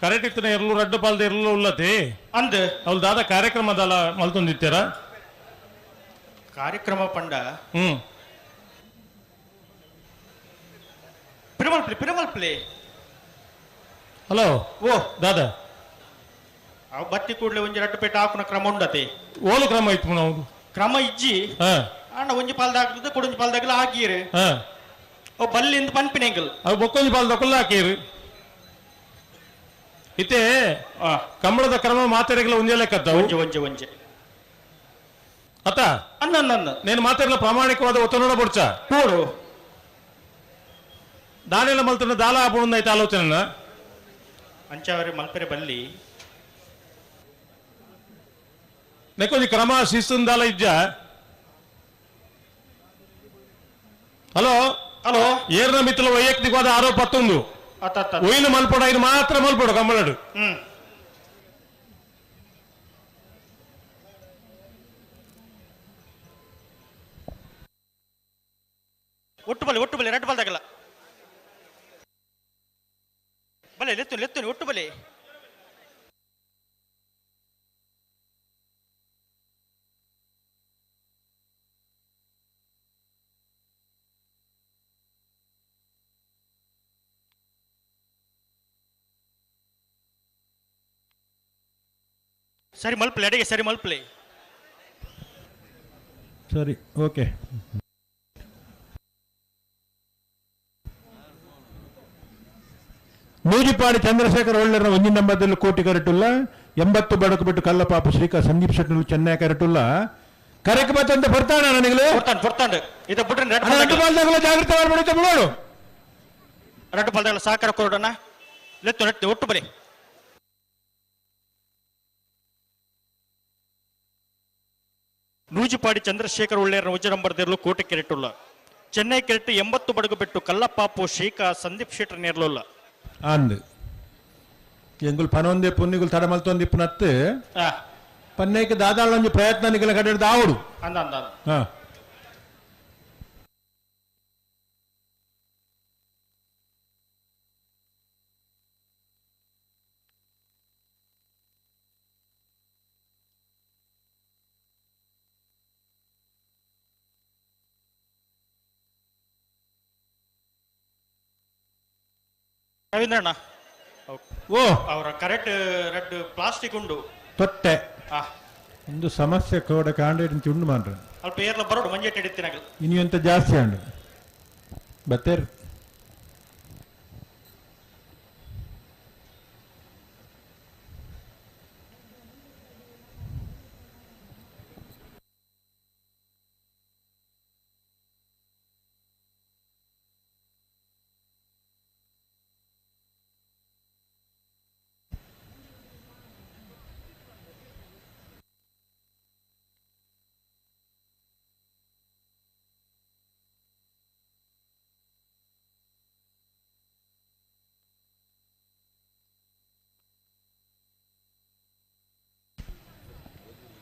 ಕರೆಕ್ಟ್ ಇತ್ತನ ಎರ್ಲು ರಡ್ಡು ಪಾಲ್ದ ಎರ್ಲು ಉಲ್ಲತಿ ಅಂದ್ ಅವ್ಲು ದಾದ ಕಾರ್ಯಕ್ರಮದಲ್ಲ ಮಲ್ತೊಂದಿತ್ತೀರ ಕಾರ್ಯಕ್ರಮ ಪಂಡ ಹ್ಮ್ ಪಿರಮಲ್ ಪ್ಲೇ ಪಿರಮಲ್ ಪ್ಲೇ ಹಲೋ ಓ ದಾದಾ ಅವು ಬತ್ತಿ ಕೂಡ್ಲೆ ಒಂಜಿ ರಡ್ಡು ಪೇಟ ಹಾಕುನ ಕ್ರಮ ಉಂಡತೆ ಓಲು ಕ್ರಮ ಇತ್ತು ನಾವು ಕ್ರಮ ಇಜ್ಜಿ ಅಣ್ಣ ಒಂಜಿ ಪಾಲ್ದ ಹಾಕದ ಕೊಡೊಂಜಿ ಪಾಲ್ದಾಗಲ ಹಾಕಿರು ಓ ಬಲ್ಲಿಂದ ಪನ್ಪಿನ ಎಂಗಲ್ ಅವು ಬೊಕ್ಕೊಂಜಿ ಪಾಲ್ದ ಹಾಕಿರು ಇತ್ತೆ ಕಂಬಳದ ಕ್ರಮ ಮಾತೆರೆಗಳ ಒಂಜೆ ಲೆಕ್ಕತ್ತ ಒಂಜೆ ಒಂಜೆ ಒಂಜೆ ಅತ್ತ ಅನ್ನ ಅನ್ನ నేను ಮಾತೆರ್ಲ ಪ್ರಾಮಾಣಿಕವಾದ ಒತ್ತಡ ಬೊಡ್ಚ ಪೋಡು ದಾನೆಲ್ಲ ಮಲ್ತನ ದಾಲ ಆಪುಂಡೈತೆ ಆಲೋಚನೆ ಅಂಚಾವರೆ ಮಲ್ಪೆರೆ ಬಲ್ಲಿ ನೆಕ್ಕೊಂಜಿ ಕ್ರಮ ಶಿಸ್ತುನ್ ದಾಲ ಇಜ್ಜ ಹಲೋ ಹಲೋ ಏರ್ನ ಮಿತ್ತಲ ವೈಯಕ್ತಿಕವಾದ ಆರೋಪ ಪತ್ತೊಂದು ಒಯ್ಲು ಮಲ್ಪಡ ಇದು ಮಾತ್ರ ಮಲ್ಪಡು ಕಂಬಳಡು ಹ್ಮ್ ಒಟ್ಟು ಬಲೆ ಒಟ್ಟು ಬಲೆ ರಡ್ಡು ಬಲ್ದಾಗಲ್ಲ ಬಲೆ ಲೆತ್ತು ಲೆತ್ತು ಒಟ್ಟು ಬಲೆ ಸರಿ ಮಲ್ಪಲೆ ಅಡಿಗೆ ಸರಿ ಮಲ್ಪಲೆ ಸರಿ ಓಕೆ ನೂಜಿಪಾಡಿ ಚಂದ್ರಶೇಖರ್ ಒಳ್ಳೆರ ಒಂಜಿನ ನಂಬರ್ದಲ್ಲಿ ಕೋಟಿ ಕರೆಟುಲ್ಲ 80 ಬಡಕು ಬಿಟ್ಟು ಕಲ್ಲಪಾಪು ಶ್ರೀಕಾ ಸಂದೀಪ್ ಶೆಟ್ಟಲು ಚೆನ್ನೈ ಕರೆಟುಲ್ಲ ಕರೆಕ್ ಬತ್ತಂತ ಬರ್ತಾನ ನನಗೆ ಬರ್ತಾನೆ ಬರ್ತಾನೆ ಇದು ಬಿಟ್ರೆ ರಡ್ಡು ಪಾಲ್ದಾಗಲ ಜಾಗೃತಿ ಮಾಡ್ಬಿಡುತ್ತೆ ಬಿಡೋಡು ರಡ್ಡು ಪಾಲ್ದಾಗಲ ಸಹಕಾರ ಕೊಡೋಣ ಲೆತ್ತು ನೆಟ್ಟು ಒಟ್ಟು ಬಲೆ ನೂಜಿಪಾಡಿ ಚಂದ್ರಶೇಖರ್ ಒಳ್ಳೆಯರ ಉಜ್ಜ ನಂಬರ್ ದೇರ್ಲು ಕೋಟೆ ಕೆರೆಟುಲ್ಲ ಚೆನ್ನೈ ಕೆರೆಟ್ಟು 80 ಬಡಗು ಬಿಟ್ಟು ಕಲ್ಲಪಾಪು ಶ್ರೀಕಾ ಸಂದೀಪ್ ಶೆಟ್ಟರ್ ನೇರ್ಲುಲ್ಲ ಅಂದ್ ಎಂಗುಲ್ ಪನೊಂದೆ ಪುನ್ನಿಗುಲ್ ತಡ ಮಲ್ತೊಂದು ಇಪ್ಪನತ್ತು ಪನ್ನೇಕ ದಾದಾಳೊಂಜಿ ಪ್ರಯತ್ನ ನಿಗಲ ಕಡೆ ದಾವುಡು ಅಂದ ಅಂದ ಹಾ ರವೀಂದ್ರಣ್ಣ ಓ ಅವರ ಕರೆಕ್ಟ್ ರೆಡ್ ಪ್ಲಾಸ್ಟಿಕ್ ಉಂಡು ತೊಟ್ಟೆ ಒಂದು ಸಮಸ್ಯೆ ಕೋಡ ಕಾಂಡೇಟ್ ಉಂಡು ಮಾಡ್ರೆ ಅಲ್ಪ ಏರ್ಲ ಬರೋಡು ಮಂಜೆಟ್ ಹಿಡಿತೀನಾಗಲು ಇನ್ನು ಎಂತ ಜಾಸ್ತಿ ಅಂಡು ಬತ್ತೇರ್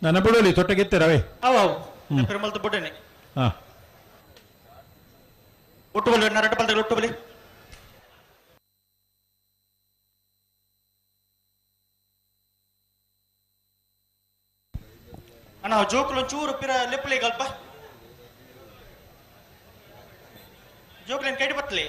ನನ್ನ ಬಿಡೋಲಿ ತೊಟ್ಟಗೆತ್ತೆ ರವೆ ಅವು ಅವು ಪೆರುಮಲ್ತ ಬುಡ್ಡನೆ ಹಾ ಒಟ್ಟು ಬಲಿ ನರಟ ಪಲ್ದಗಳು ಒಟ್ಟು ಬಲಿ ಅಣ್ಣ ಜೋಕುಲು ಚೂರು ಪಿರ ಲೆಪ್ಪಲಿ ಗಲ್ಪ ಜೋಕುಲೇನು ಕೈಡಿ ಬತ್ತಲಿ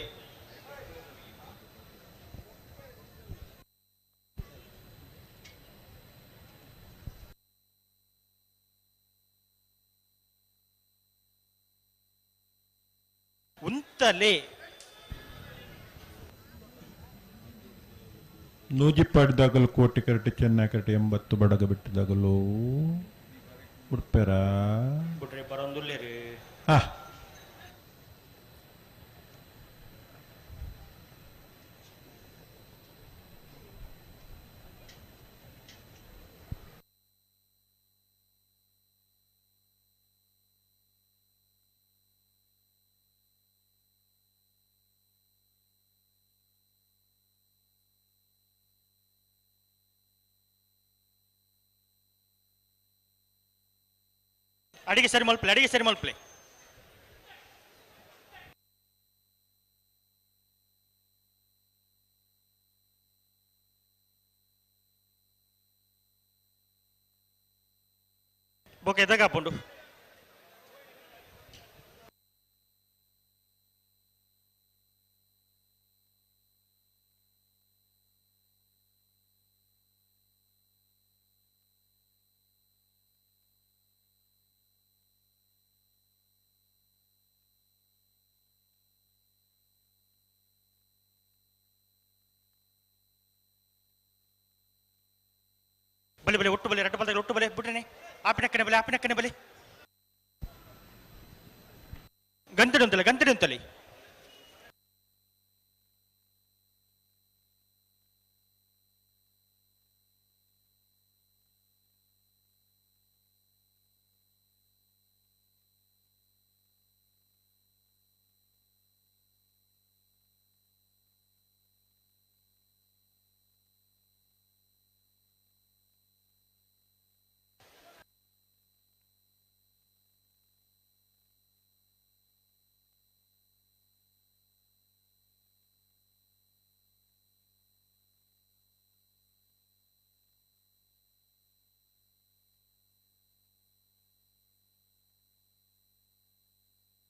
ಉಂತಲೆ ನೂಜಿಪಾಡಿದಾಗಲು ಕೋಟಿ ಕರಟೆ ಚೆನ್ನೈ ಕರಟೆ 80 ಬಡಗ ಬಿಟ್ಟಿದಾಗಲು ಉಡ್ಪೆರ ಬಿಡ್ರಿ ಬರೋಂದುಲ್ಲೇರಿ ಹಾ ಅಡಿಗೆ ಸರಿ ಮಲ್ಪಲೆ ಅಡಿಗೆ ಸರಿ ಮಲ್ಪಲೆ ಬೊಕ ಎದಗ ಆಪುಂಡು ಬಲಿ ಬಲಿ ಒಟ್ಟು ಬಲಿ ರಡ್ಡು ಬಲ್ದಾಗ ಒಟ್ಟು ಬಲಿ ಬಿಟ್ರೆ ಆಪಿನಕ್ಕನೆ ಬಲಿ ಆಪಿನಕ್ಕನೆ ಬಲಿ ಗಂತಡಿ ಅಂತಲ್ಲ ಗಂತಡಿ ಅಂತಲ್ಲಿ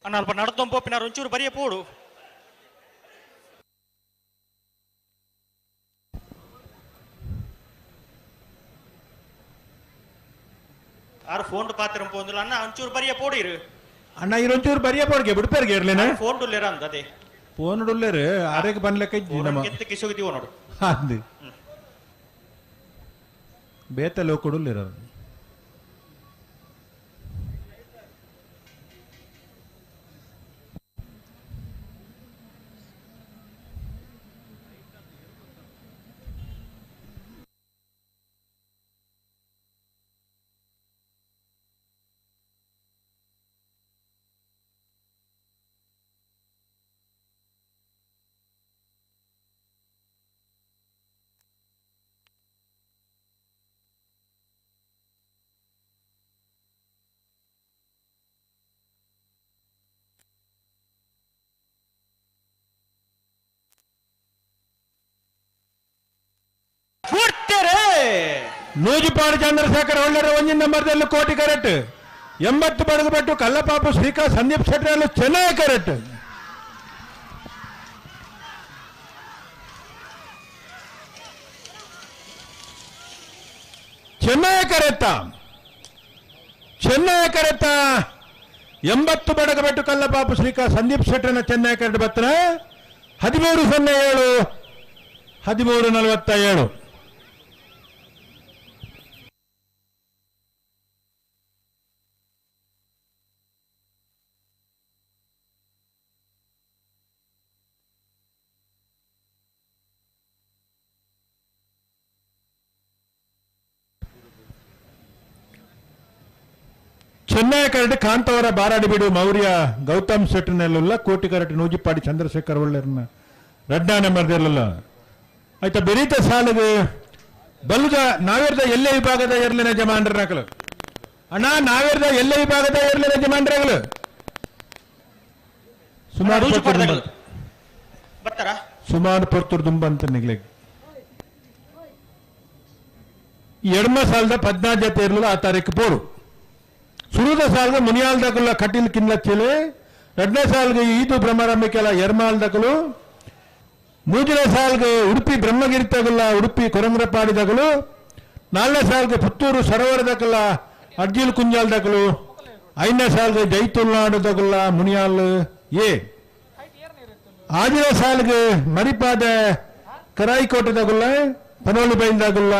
ಅಣ್ಣ ಅಲ್ಪ ನಡ್ದೊಂಪೋಪಿನಾರು ಒಂಚೂರು ಬರಿಯ ಪೋಡು ಆರು ಫೋನ್ ಪಾತ್ರ ಪೋಂದಿಲ್ಲ ಅಣ್ಣ ಒಂಚೂರು ಬರಿಯ ಪೋಡಿರು ಅಣ್ಣ ಇರೊಂಚೂರು ಬರಿಯ ಪೋಡ್ಗೆ ಬಿಡ್ಪೇರ್ಗೆ ಇರ್ಲೇನ ಫೋನ್ ಡುಲ್ಲೇರ ಅಂದ ಅದೇ ಫೋನ್ ಡುಲ್ಲೇರು ಆರೇಗೆ ಬನ್ಲೆಕ್ಕ ಇಜ್ಜಿ ನಮ್ಮ ಕೆತ್ತ ಕಿಸೋಗಿದ್ದೀವೋ ನೋಡು ಅಂದು ಬೇತ ಲೋಕಡುಲ್ಲೇರ ನೂಜುಪಾಡು ಚಂದ್ರಶೇಖರ್ ಒಳ್ಳೆರ ಒಂಜಿನ ನಂಬರ್ದಲ್ಲಿ ಕೋಟಿ ಕರೆಕ್ಟ್ 80 ಬಡಗಬೆಟ್ಟು ಕಲ್ಲಪಾಪು ಶ್ರೀಕಾಂತ್ ಸಂದೀಪ್ ಶೆಟ್ಟರ್ ಚೆನ್ನಾಗಿ ಕರೆಕ್ಟ್. ಚೆನ್ನಾಗಿ ಕರೆತ್ತ ಚೆನ್ನಾಗಿ ಕರೆತ್ತ 80 ಬಡಗಬೆಟ್ಟು ಕಲ್ಲಪಾಪು ಶ್ರೀಕಾಂತ್ ಸಂದೀಪ್ ಶೆಟ್ಟರ್ನ ಚೆನ್ನಾಗಿ ಕರೆಕ್ಟ್ ಬತ್ರ 13:07 13:47. ಚೆನ್ನೈ ಕರಟೆ ಕಾಂತವರ ಬಾರಾಡಿಬೀಡು ಮೌರ್ಯ ಗೌತಮ್ ಶೆಟ್ಟರ್ನೆಲ್ಲ ಕೋಟಿ ಕರಟೆ ನೂಜಿಪಾಡಿ ಚಂದ್ರಶೇಖರ್ ಒಳ್ಳೆರ್ನ ರಡ್ಡಾನೆ ಮರ್ದಿರಲಿಲ್ಲ ಆಯ್ತಾ. ಬೆರೀತ ಸಾಲಿಗೆ ಬಲ್ಲುದ ನಾವೇರ್ದ ಎಲ್ಲೇ ವಿಭಾಗದ ಎರ್ಲಿನ ಯಜಮಾನ್ರಕಲು ಅಣ್ಣ, ನಾವೇರ್ದ ಎಲ್ಲೇ ವಿಭಾಗದ ಎರ್ಲಿನ ಯಜಮಾನ್ರಗಳು ಸುಮಾರು ಸುಮಾರು ಪೊರ್ತುರ್ ದುಂಬ ಅಂತ ನಿಗ್ಲೆ ಎಡ್ಮ ಸಾಲದ 14 ಜೊತೆ ಇರಲಿಲ್ಲ ಆ ತಾರೀಕು ಪೋರು. ಸುರುದ ಸಾಲ್ಗೆ ಮುನಿಯಾಲ್ದಕುಲ್ಲ ಕಟೀಲ್ ಕಿನ್ಲಚ್ಚಿಲೆ, ಎರಡನೇ ಸಾಲ್ಗೆ ಈದು ಬ್ರಹ್ಮರಂಬಿಕೆಲ್ಲ ಎರ್ಮಾಲ್ದಕಲು, ಮೂರನೇ ಸಾಲ್ಗೆ ಉಡುಪಿ ಬ್ರಹ್ಮಗಿರಿ ತಗಲ್ಲ ಉಡುಪಿ ಕೊರಂಗ್ರಪಾಡಿ ದಗಲು, ನಾಲ್ಕನೇ ಸಾಲ್ಗೆ ಪುತ್ತೂರು ಸರೋವರ ದಕಲ್ಲ ಅಡ್ಜಿಲ್ ಕುಂಜಾಲ್ ದಕಲು, ಐದನೇ ಸಾಲ್ಗೆ ಜೈತುಲ್ನಾಡು ದಗುಲ್ಲ ಮುನಿಯಾಲ್ ಎ, ಆರನೇ ಸಾಲ್ಗೆ ಮರಿಪಾದ ಕರಾಯಿಕೋಟೆ ದಗುಲ್ಲ ಪನೋಲಿ ಬೈಲ್ ದಗುಲ್ಲ,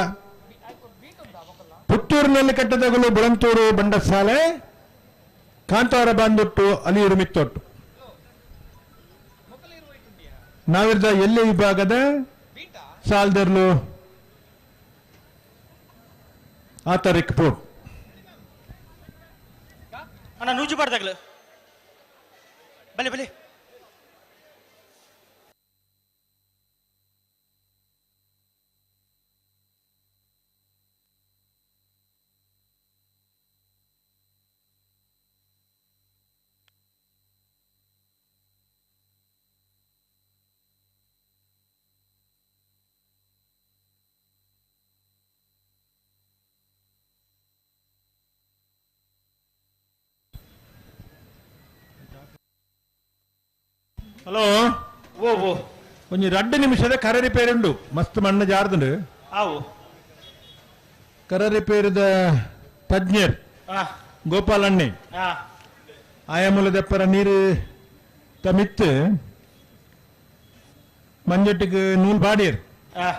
ಪುತ್ತೂರಿನಲ್ಲಿ ಕಟ್ಟದಗಲು ಬುಳಂತೂರು ಬಂಡಸಾಲೆ, ಕಾಂತಾರ ಬಾಂದೊಟ್ಟು ಅಲಿಯೂರು ಮಿತ್ತೊಟ್ಟು. ನಾವಿರ್ದ ಎಲ್ಲೆ ವಿಭಾಗದ ಸಾಲ್ದರ್ಲು ಆ ತಾರೀಕು ಪೋಡು. ಅಣ್ಣ ನೂಜುಬಾರ್ದಾಗ್ಲು ಬಲೆ ಬಲೆ ಹಲೋ ಓ ಓ ಒಂಜಿ ರಡ್ಡು ನಿಮಿಷದ ಕರೆ ರಿಪೇರ್ ಉಂಡು ಮಸ್ತ್ ಮಣ್ಣು ಜಾರ್ದುಂಡು ಆವು ಕರ ರಿಪೇರಿದ ತಜ್ಞರ್ ಆ ಗೋಪಾಲಣ್ಣೆ ಆ ಆಯಾಮೂಲ ದೆಪ್ಪರ ನೀರು ತಮಿತ್ತು ಮಂಜೆಟ್ಟಿಗೆ ನೂಲ್ ಪಾಡಿಯರ್ ಆ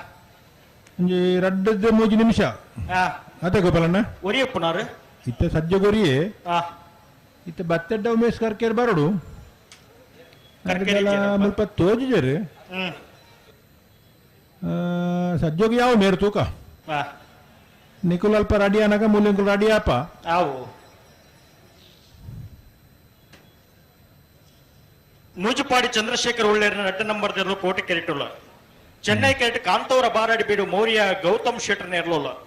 ಒಂಜಿ ರಡ್ಡದ ಮೂಜಿ ನಿಮಿಷ ಆ ಅದೇ ಗೋಪಾಲಣ್ಣ ಒರಿಯಪ್ಪನಾರು ಇತ್ತ ಸಜ್ಜ ಗೊರಿಯೇ ಆ ಇತ್ತ ಬತ್ತೆಡ್ಡ ಉಮೇಶ್ ಕರ್ಕೇರ್ ಬರೋಡು ಕರ್ಕೇರಿ ಮುಲ್ಪ ತೋಜಿಜರು ಹ್ಮ್ ಸಜ್ಜೋಗಿ ಯಾವ ಮೇರು ತೂಕ ಆ ನಿಕುಲ್ ಅಲ್ಪ ರೆಡಿ ಅನಗ ಮೂಲಿಂಕುಲ್ ರೆಡಿ ಆಪ ಆವು ನೂಜುಪಾಡಿ ಚಂದ್ರಶೇಖರ್ ಒಳ್ಳೆಯರ್ನ ಅಡ್ಡ ನಂಬರ್ ದೆರ್ಲು ಕೋಟೆ ಕೆರೆಟುಲ್ಲ ಚೆನ್ನೈ ಕೆರೆಟ್ ಕಾಂತವರ ಬಾರಾಡಿ ಬೀಡು ಮೌರ್ಯ ಗೌತಮ್ ಶೆಟ್ಟರ್ನ ಇರ್ಲೋಲ್ಲ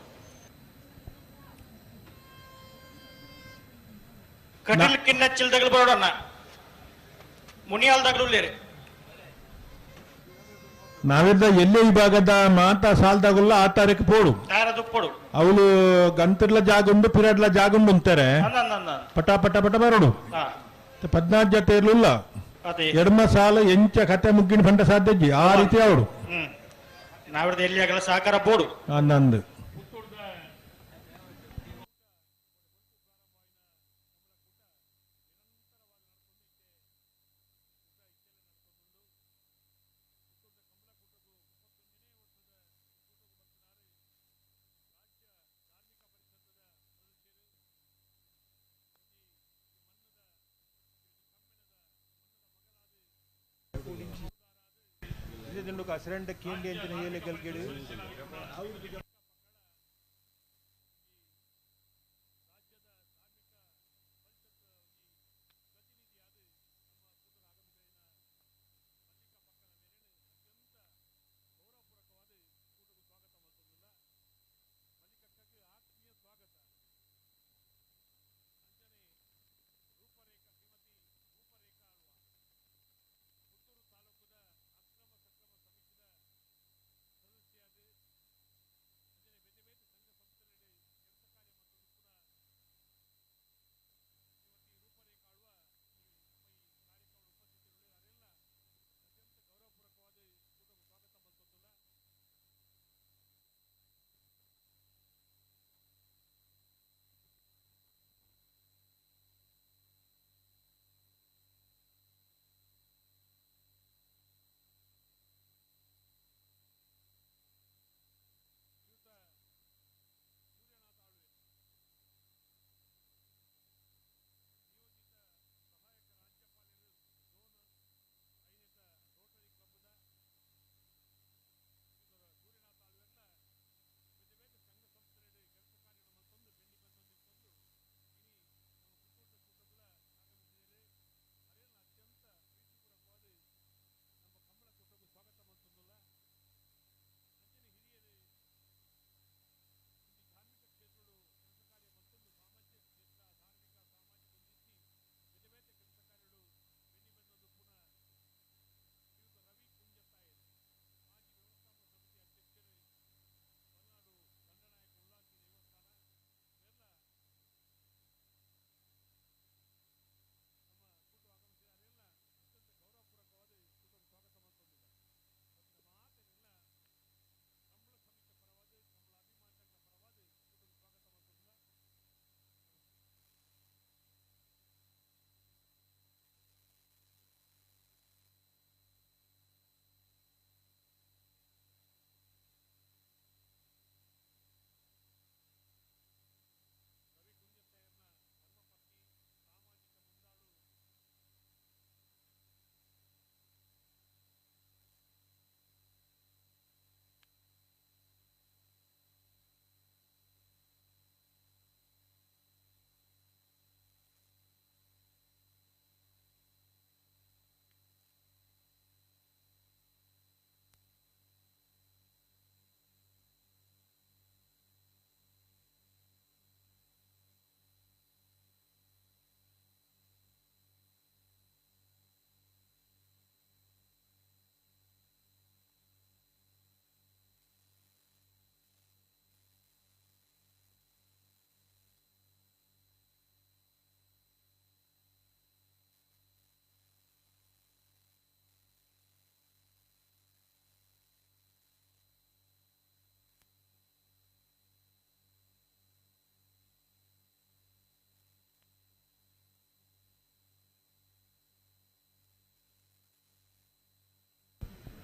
ಕಟೀಲ್ ಕಿನ್ನ ಚಿಲ್ದಗಳು ಬರೋಣ ಮುನಿಯಾಲ್ದಾಗಲೂ ಲೇರಿ ನಾವಿದ್ದ ಎಲ್ಲೇ ವಿಭಾಗದ ಮಾತಾ ಸಾಲ್ದಾಗುಲ್ಲ ಆ ತಾರೀಕು ಪೋಡು ಯಾರದು ಪೋಡು ಅವಳು ಗಂತರ್ಲ ಜಾಗುಂಡು ಪಿರಡ್ಲ ಜಾಗುಂಡು ಅಂತಾರೆ ಅಂದ ಅಂದ ಅಂದ ಪಟ ಪಟ ಪಟ ಬರೋಡು ಹಾ ಪದ್ನಾಲ್ಕು ಜೊತೆ ಇರ್ಲಿಲ್ಲ ಅದೇ ಎಡಮ ಸಾಲ ಎಂಚ ಕತೆ ಮುಗ್ಗಿನ ಪಂಡ ಸಾಧ್ಯಜ್ಜಿ ಆ ರೀತಿ ಅವಳು ಹ್ಮ್ ನಾವಿಡ್ದ ಎಲ್ಲಿ ಆಗಲ್ಲ ಸಹಕಾರ ಬೋಡು ಅಂದಂದು ಕೇಂದ್ರ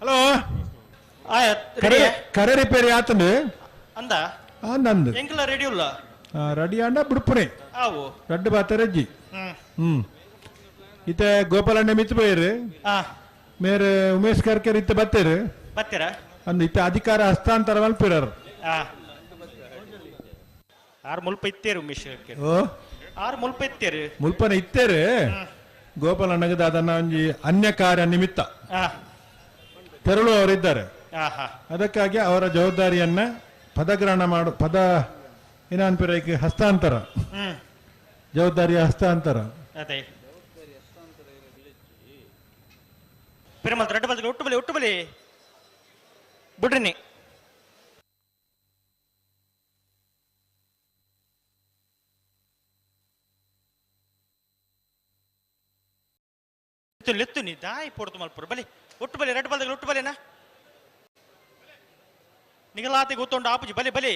ಹಲೋ ಕರೆ ರಿಪೇರಿ ಆತಂದು ಅಂದ ಅಂದಂದು ಎಂಕಲ ರೆಡಿ ಉಲ್ಲ ರೆಡಿ ಆಂಡ ಬಿಡ್ಪುನೆ ಆವು ರಡ್ಡು ಬಾತರಜ್ಜಿ. ಹ್ಮ್ ಇತ್ತೆ ಗೋಪಾಲಣ್ಣ ಮಿತ್ತು ಪೋಯರು ಮೇರೆ ಉಮೇಶ್ ಕರ್ಕರ್ ಇತ್ತೆ ಬತ್ತೇರು ಬತ್ತೀರ ಅಂದ್ ಇತ್ತೆ ಅಧಿಕಾರ ಹಸ್ತಾಂತರ ಮಲ್ಪಿರರು. ಆರು ಮುಲ್ಪ ಇತ್ತೇರು ಉಮೇಶ್ ಆರು ಮುಲ್ಪ ಇತ್ತೇರು ಮುಲ್ಪನ ಇತ್ತೇರು ಗೋಪಾಲಣ್ಣಗೆ ಅದನ್ನ ಒಂಜಿ ಅನ್ಯ ಕಾರ್ಯ ನಿಮಿತ್ತ ತೆರಳು ಅವರಿದ್ದಾರೆ. ಅದಕ್ಕಾಗಿ ಅವರ ಜವಾಬ್ದಾರಿಯನ್ನ ಪದಗ್ರಹಣ ಮಾಡು ಪದ ಏನನ್ಪಿರ ಹಸ್ತಾಂತರ ಜವಾಬ್ದಾರಿಯ ಹಸ್ತಾಂತರ. ಒಟ್ಟು ಬಲಿ ಬಿಡ್ರಿನಿ. ಲೆತ್ತು ನೀ ದಾಯಿ ಪೊಡ್ತು ಮಲ್ಪುರು ಬಲಿ ಒಟ್ಟು ಬಲಿ ರೆಡ್ ಬಲ್ದಾಗ ಒಟ್ಟು ಬಲಿನಾ ನಿಗಲಾತಿ ಗೊತ್ತೊಂಡು ಆಪುಜಿ ಬಲಿ ಬಲಿ.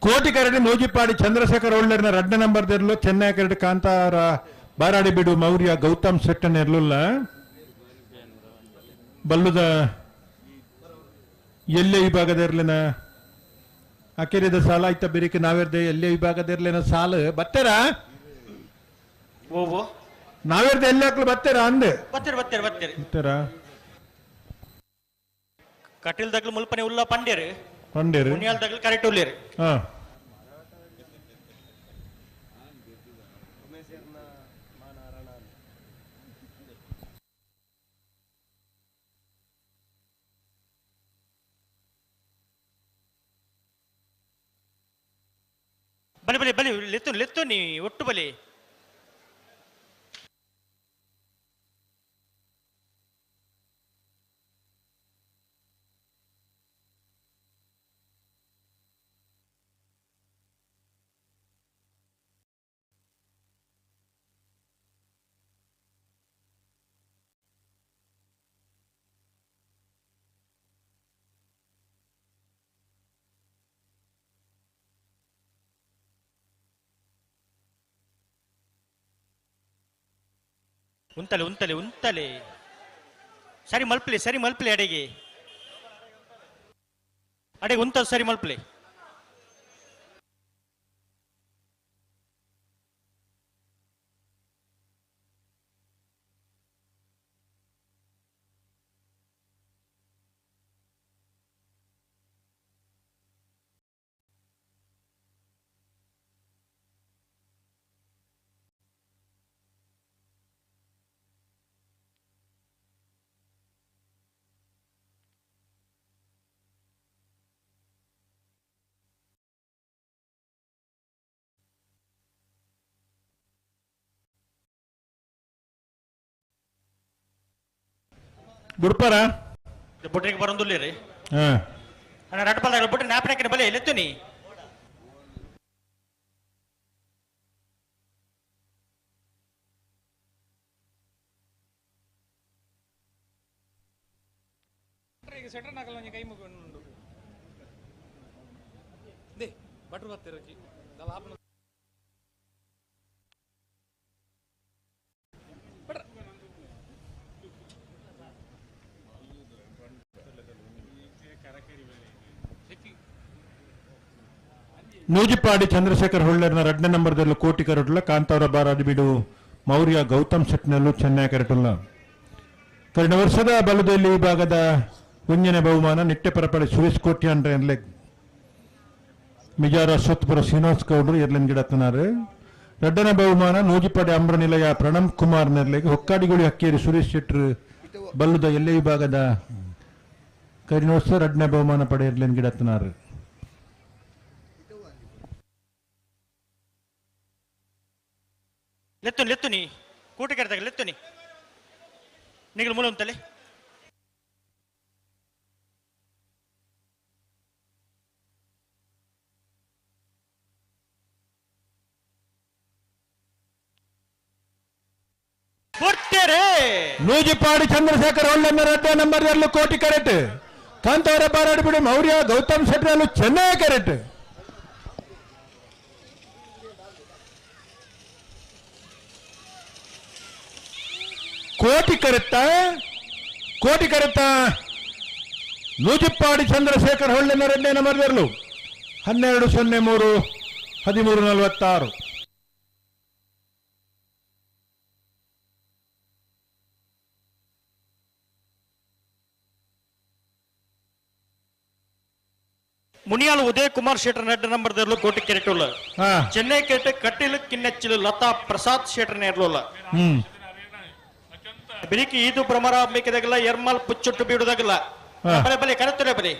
ಕೋಟಿ ಕರಡಿ ನೂಜಿಪಾಡಿ ಚಂದ್ರಶೇಖರ್ ಒಳ್ಳೆರ್ನ ರಡ್ಡ ನಂಬರ್ ದಿರ್ಲು ಚೆನ್ನೈ ಕರಡಿ ಕಾಂತಾರ ಬಾರಾಡಿ ಬಿಡು ಮೌರ್ಯ ಗೌತಮ್ ಶೆಟ್ಟನ್ ಇರ್ಲಿಲ್ಲ ಬಲ್ಲುದ ಎಲ್ಲೇ ವಿಭಾಗದ ಇರ್ಲಿನ ಅಕೆರಿದ ಸಾಲ ಆಯ್ತ ಬಿರಿಕೆ ನಾವೇರ್ದೆ ಎಲ್ಲೇ ವಿಭಾಗದ ಇರ್ಲಿನ ಸಾಲು ಬತ್ತೆರಾ ಓವೋ ನಾವೇರ್ದೆ ಎಲ್ಲೇ ಹಾಕ್ಲು ಬತ್ತೆರಾ ಅಂದೆ ಬತ್ತೀರಿ ಬತ್ತೀರಿ ಬತ್ತೀರಿ ಬತ್ತೆರಾ ಕಟೀಲ್ ದಗ್ಲು ಮುಲ್ಪನೆ ಉಲ್ಲ ಪಂಡ್ಯರು ಪಂಡ್ಯರು ಮುನಿಯಾಲ್ ದಗ್ಲು ಕರೆಕ್ಟ್ ಉಲ್ಲೇರು. ಹಾ ಬಲಿ ಬಲಿ ಬಲಿ ಲೆತ್ತು ಲೆತ್ತು ನೀ ಒಟ್ಟು ಬಲಿ. ಉಂತಲೆ ಉಂತಲೆ ಉಂತಲೆ ಸರಿ ಮಲ್ಪಲಿ ಸರಿ ಮಲ್ಪಲಿ ಅಡೆಗೆ ಅಡೆಗೆ ಉಂತಲ್ ಸರಿ ಮಲ್ಪಲಿ. ಬುಡ್ಪಾರ ಬುಡ್ರಿಗೆ ಬರೋದಿಲ್ಲ ರೀ. ಅಣ್ಣ ರಡ್ಪಲ್ದಾಗ ಬಿಟ್ರೆ ನಾಪನಕ್ಕೆ ಬಲೆ ಎಲೆತ್ತು ನೀ. ನೂಜಿಪಾಡಿ ಚಂದ್ರಶೇಖರ್ ಹೊಳ್ಳರ್ನ ರಡ್ನೇ ನಂಬರ್ದಲ್ಲೂ ಕೋಟಿ ಕರಟುಲ್ಲ ಕಾಂತಾವರ ಬಾರಾಡಿ ಬಿಡು ಮೌರ್ಯ ಗೌತಮ್ ಶೆಟ್ನಲ್ಲೂ ಚೆನ್ನೈ ಕರಟುಲ್ಲ. ಕಳೆದ ವರ್ಷದ ಬಲದಲ್ಲಿ ವಿಭಾಗದ ಒಂಜನೆ ಬಹುಮಾನ ನಿಟ್ಟೆ ಪರಪಡೆ ಸುರೇಶ್ ಕೋಟಿ ಅಂದ್ರೆ ಮಿಜಾರ ಸೊತ್ಪುರ ಶ್ರೀನಿವಾಸ್ ಗೌಡ್ರು ಎರ್ಲಿನ್ ಗಿಡತ್ತನಾರು. ರಡ್ಡನ ಬಹುಮಾನ ನೂಜಿಪಾಡಿ ಅಂಬ್ರ ನಿಲಯ ಪ್ರಣಮ್ ಕುಮಾರ್ ನೆರ್ಲೆಗ್ ಹೊಕ್ಕಾಡಿಗುಳಿ ಹಕ್ಕೇರಿ ಸುರೇಶ್ ಶೆಟ್ರು ಬಲ್ಲುದ ಎಲ್ಲೆ ವಿಭಾಗದ ಕರಿನ ವರ್ಷ ರಡ್ಡನೇ ಬಹುಮಾನ ಪಡೆಯರ್ಲಿನ್ ಗಿಡತ್ತನಾರು. ಲೆತ್ತುನಿ ಲೆತ್ತುನಿ ಕೂಟಕರ್ದಾಗ ಲೆತ್ತುನಿ ನಿಗಲು ಮೂಲ ಉಂತಲೆ ನೂಜಿಪಾಡಿ ಚಂದ್ರಶೇಖರ್ ಒಳ್ಳೆ ರಡ್ಡ ನಂಬರ್ ಎರಡು ಕೋಟಿ ಕರೆಕ್ಟ್ ಕಾಂತಾರ ಬಾರಾಡಿಬಿಡಿ ಮೌರ್ಯ ಗೌತಮ್ ಶೆಟ್ಟರಲ್ಲೂ ಚೆನ್ನೈ ಕರೆಕ್ಟ್ ಕೋಟಿ ಕರೆಕ್ಟ ಕೋಟಿ ಕರೆಕ್ಟ ನೂಜಿಪ್ಪಾಡಿ ಚಂದ್ರಶೇಖರ್ ಹೊಳ್ಳೆನ ಎರಡನೇ ನಂಬರ್ ಎರಲು 12:03 13:46. ಮುನಿಯಾಲ್ ಉದಯ್ ಕುಮಾರ್ ಶೆಟ್ಟರ್ ನೆಡ್ ನಂಬರ್ ದರ್ಲು ಕೋಟಿ ಕೆರೆಟುಲ್ಲ ಚೆನ್ನೈ ಕೆರೆಟ್ ಕಟ್ಟಿಲು ಕಿನ್ನೆಚ್ಚಿಲು ಲತಾ ಪ್ರಸಾದ್ ಶೆಟ್ಟರ್ ನೇರ್ಲುಲ್ಲ ಬೆಳಿಗ್ಗೆ ಈದು ಭ್ರಮರ ಅಂಬಿಕೆದಾಗಲ್ಲ ಎರ್ಮಾಲ್ ಪುಚ್ಚೊಟ್ಟು ಬೀಡುದಾಗಲ್ಲ ಬಲೆ ಬಲೆ ಕರೆತರೆ ಬಲೆ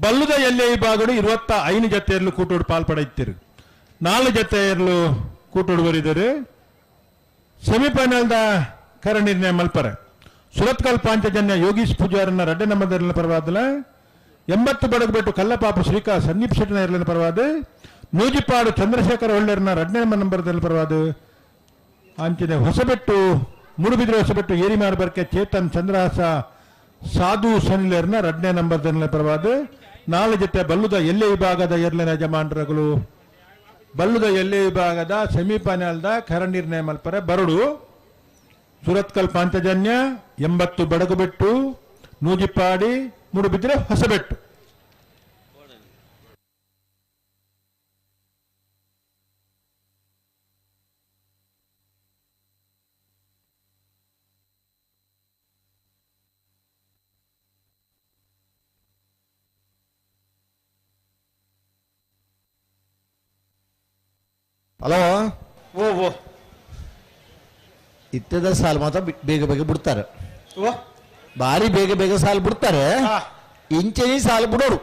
ಬಲ್ಲುದ ಎಲ್ಲೆ ವಿಭಾಗಡು 25 ಜತೆಯರ್ಲು ಕೂಟೋಡು ಪಾಲ್ಪಡೆಯುತ್ತೀರು 4 ಜತೆಯರ್ಲು ಕೂಟೋಡು ಬರಿದರು ಸೆಮಿಫೈನಲ್ದ ಕರ ನಿರ್ಣಯ ಮಲ್ಪರೆ ಸುರತ್ಕಲ್ ಪಾಂಚಜನ್ಯ ಯೋಗೀಶ್ ಪೂಜಾರನ್ನ ರಡ್ಡೆ ನಂಬರ್ನ ಪರವಾದಲ 80 ಬಡಗಬೆಟ್ಟು ಕಲ್ಲಪಾಪು ಶ್ರೀಕಾ ಸಂದೀಪ್ ಶೆಟ್ಟನ ಎರಲಿನ ಪರವಾದ ನೂಜಿಪಾಡು ಚಂದ್ರಶೇಖರ ಒಳ್ಳೆರ್ನ ರಡ್ಡೆ ನಂಬರ್ದಲ್ಲಿ ಪರವಾದ ಅಂಚಿನ ಹೊಸಬೆಟ್ಟು ಮೂಡುಬಿದ್ರೆ ಹೊಸಬೆಟ್ಟು ಏರಿಮಾರ್ ಬರ್ಕೆ ಚೇತನ್ ಚಂದ್ರಹಾಸ ಸಾಧು ಸನಿಲೇರ್ನ ರಡ್ನೇ ನಂಬರ್ದಲ್ಲಿ ಪರವಾದ 4 ಜೊತೆ ಬಲ್ಲುದ ಎಲ್ಲೆ ವಿಭಾಗದ ಎರಲಿನ ಯಜಮಾನರುಗಳು ಬಲ್ಲುದ ಎಲ್ಲೆ ವಿಭಾಗದ ಸೆಮಿಫೈನಲ್ದ ಕರ ನಿರ್ಣಯ ಮಲ್ಪರೆ ಬರಡು ಸುರತ್ಕಲ್ ಪಾಂಚಜನ್ಯ 80 ಬಡಗುಬೆಟ್ಟು ನೂಜಿಪಾಡಿ ಮೂಡುಬಿದ್ರೆ ಹೊಸಬೆಟ್ಟು. ಹಲೋ ಓ ಓ ಇತ್ತದ ಸಾಲು ಮಾತ್ರ ಬೇಗ ಬೇಗ ಬಿಡ್ತಾರೆ, ಭಾರಿ ಬೇಗ ಬೇಗ ಸಾಲು ಬಿಡ್ತಾರೆ. ಇಂಚೆನಿ ಸಾಲು ಬಿಡೋರು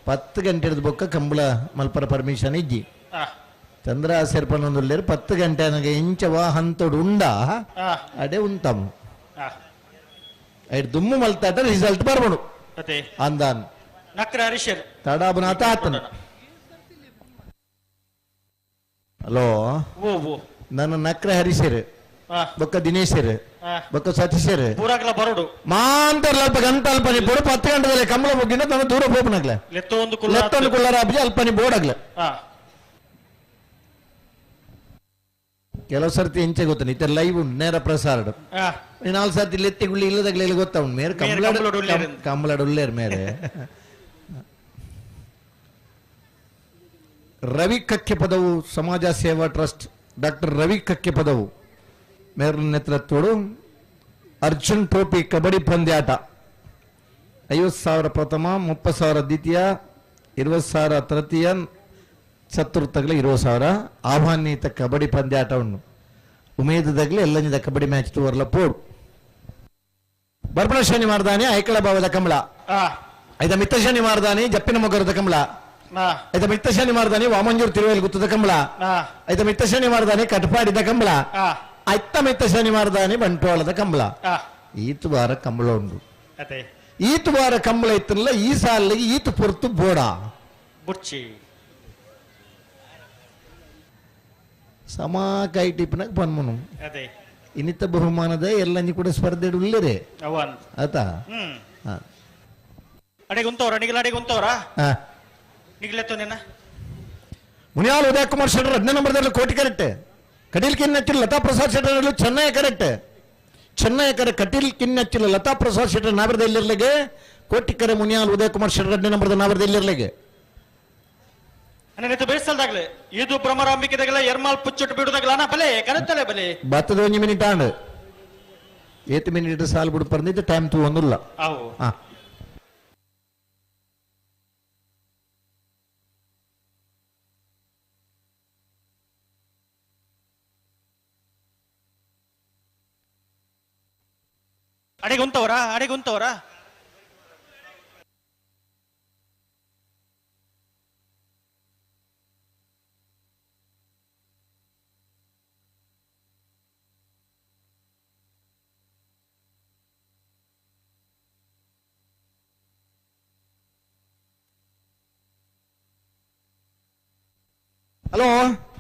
10 ಗಂಟೆ ಹಿಡಿದು ಬೊಕ್ಕ ಕಂಬಳ ಮಲ್ಪರ ಪರ್ಮಿಷನ್ ಇಜ್ಜಿ ಚಂದ್ರ ಸೇರ್ಪನ್ನೊಂದುಲ್ಲೇರು 10 ಗಂಟೆ ನನಗೆ ಇಂಚವ ಹಂತೋಡು ಉಂಡ ಅಡೆ ಉಂತಾము ಐಡ್ ದುಮ್ಮು ಮಲ್ತಾಟ ರಿಸಲ್ಟ್ ಬರ್ಬೋಡು ಅಂದಾನ್ ತಡಾಬನಾತ ಆತನ. ಹಲೋ ನನ್ನ ನಕ್ರ ಹರೀಶರು ಬೊಕ್ಕ ದಿನೇಶರು ಬೊಕ್ಕ ಸತೀಶರು ಮಾಂತರ್ಲ ಅಲ್ಪ ಗಂಟ ಅಲ್ಪ ಬೋಡು 10 ಗಂಟೆದಲ್ಲಿ ಕಂಬಳ ಮುಗ್ಗಿನ ನನ್ನ ದೂರ ಹೋಗ್ನಾಗ್ಲೆ ಲೆತ್ತೊಂದು ಕುಳ್ಳಾರ ಅಬ್ಜಿ ಅಲ್ಪನಿ ಬೋರ್ಡ್ ಆಗ್ಲೆ. ಕೆಲವು ಸರ್ತಿ ಎಂಚೆ ಗೊತ್ತ ಇತ್ತ ಲೈವ್ ಉಂಟು ನೇರ ಪ್ರಸಾರ 4 ಸರ್ತಿ ಲೆತ್ತಿ ಗುಳ್ಳಿ ಇಲ್ಲದಾಗ್ಲೆ ಇಲ್ಲಿ ಗೊತ್ತ ಉಂಟು ಮೇರೆ ಕಂಬಳಾಡು ಉಳ್ಳೇರು ಮೇರೆ. ರವಿ ಕಕ್ಕೆಪದವು ಸಮಾಜ ಸೇವಾ ಟ್ರಸ್ಟ್ ಡಾಕ್ಟರ್ ರವಿ ಕಕ್ಕೆಪದವು ಮೇರ ನೇತೃತ್ವಡು ಅರ್ಜುನ್ ಟ್ರೋಫಿ ಕಬಡ್ಡಿ ಪಂದ್ಯಾಟ 50,000 ಪ್ರಥಮ, 30,000 ದ್ವಿತೀಯ, 20,000 ತೃತೀಯ, ಚತುರ್ಥಗಲ 20,000 ಆಹ್ವಾನಿತ ಕಬಡ್ಡಿ ಪಂದ್ಯಾಟವನ್ನು ಉಮೇದದಾಗಲಿ ಎಲ್ಲಂಜಿದ ಕಬಡ್ಡಿ ಮ್ಯಾಚ್ ತೋರ್ಲ ಪೋಡು. ಬರ್ಪಣ ಶನಿ ಮಾರ್ದಾನೆ ಐಕಳ ಭಾವದ ಕಮಲ, ಐದ ಮಿತ್ತ ಶನಿ ಮಾರ್ದಾನೆ ಜಪ್ಪಿನ ಮೊಗರದ ಕಮಲ, ಐದ ಮಿತ್ತ ಶನಿ ಮಾರ್ದಾನೆ ವಾಮಂಜೂರ್ ತಿರುವೇಲ್ ಗುತ್ತದ ಕಮಲ, ಐದ ಮಿತ್ತ ಶನಿ ಮಾರ್ದಾನೆ ಕಟ್ಪಾಡಿದ ಕಮಲ, ಐತ್ತ ಮಿತ್ತ ಶನಿ ಮಾರ್ದಾನೆ ಬಂಟ್ವಾಳದ ಕಮಲ. ಈತು ವಾರ ಕಂಬಳ ಉಂಡು, ಈತು ವಾರ ಕಂಬಳ ಇತ್ತಲ್ಲ ಈ ಸಾಲಿಗೆ ಈತು ಪೊರ್ತು ಬೋಡ ಬುರ್ಚಿ ಸಮ ಕೈ ಟಿಪ್ನಾಗ ಪನ್ಮನು ಇನ್ನಿತ ಬಹುಮಾನದ ಎಲ್ಲಂಜಿ ಕೂಡ ಸ್ಪರ್ಧೆ ಉಳ್ಳೇರೆ ಆತಾ. ಅಡೆಗೆ ಉಂತವ್ರ ನಿಗಲ ಅಡೆಗೆ ಉಂತವ್ರ ನಿಗಲೆತ್ತೋ ನಿನ್ನ ಮುನಿಯಾಲ್ ಉದಯ್ ಕುಮಾರ್ ಶೆಟ್ಟರ್ 15 ನಂಬರ್ದಲ್ಲಿ ಕೋಟಿ ಕರೆಕ್ಟ್, ಕಟೀಲ್ ಕಿನ್ನಚ್ಚಿಲ್ ಲತಾ ಪ್ರಸಾದ್ ಶೆಟ್ಟರ್ ಚೆನ್ನೈ ಕರೆಕ್ಟ್, ಚೆನ್ನೈ ಕರೆ ಕಟೀಲ್ ಕಿನ್ನಚ್ಚಿಲ್ ಲತಾ ಪ್ರಸಾದ್ ಶೆಟ್ಟರ್ ನಾವರದ ಎಲ್ಲಿರ್ಲಿಗೆ, ಕೋಟಿ ಕರೆ ಮುನಿಯಾಲ್ ಉದಯ್ ಕುಮಾರ್ ಶೆಟ್ಟರ್ 15 ನಂಬರ್ದ ನಾವರದ ಎಲ್ಲಿರ್ಲಿಗೆ. ಬೇಸಲ್ದಾಗ್ಲೆ ಇದು ಭ್ರಮರಾಂಬಿಕೆದಾಗಲ ಎರ್ಮಾಲ್ ಪುಚ್ಚೊಟ್ಟು ಬಿಡುದಾಗಲ ಅಣ್ಣ ಬಲೆ ಕರೆತ್ತಲೆ ಬಲೆ ಬತ್ತದ 1 ಮಿನಿಟ್ ಆಂಡ್ 8 ಮಿನಿಟ್ ಸಾಲು ಬಿಡು ಪರ್ನಿದ್ದು ಟೈಮ್ ತೂ ಒಂದುಲ್ಲ. ಅಡೆಗೆ ಉಂತವರಾ ಅಡೆಗೆ ಉಂತವರಾ ಹಲೋ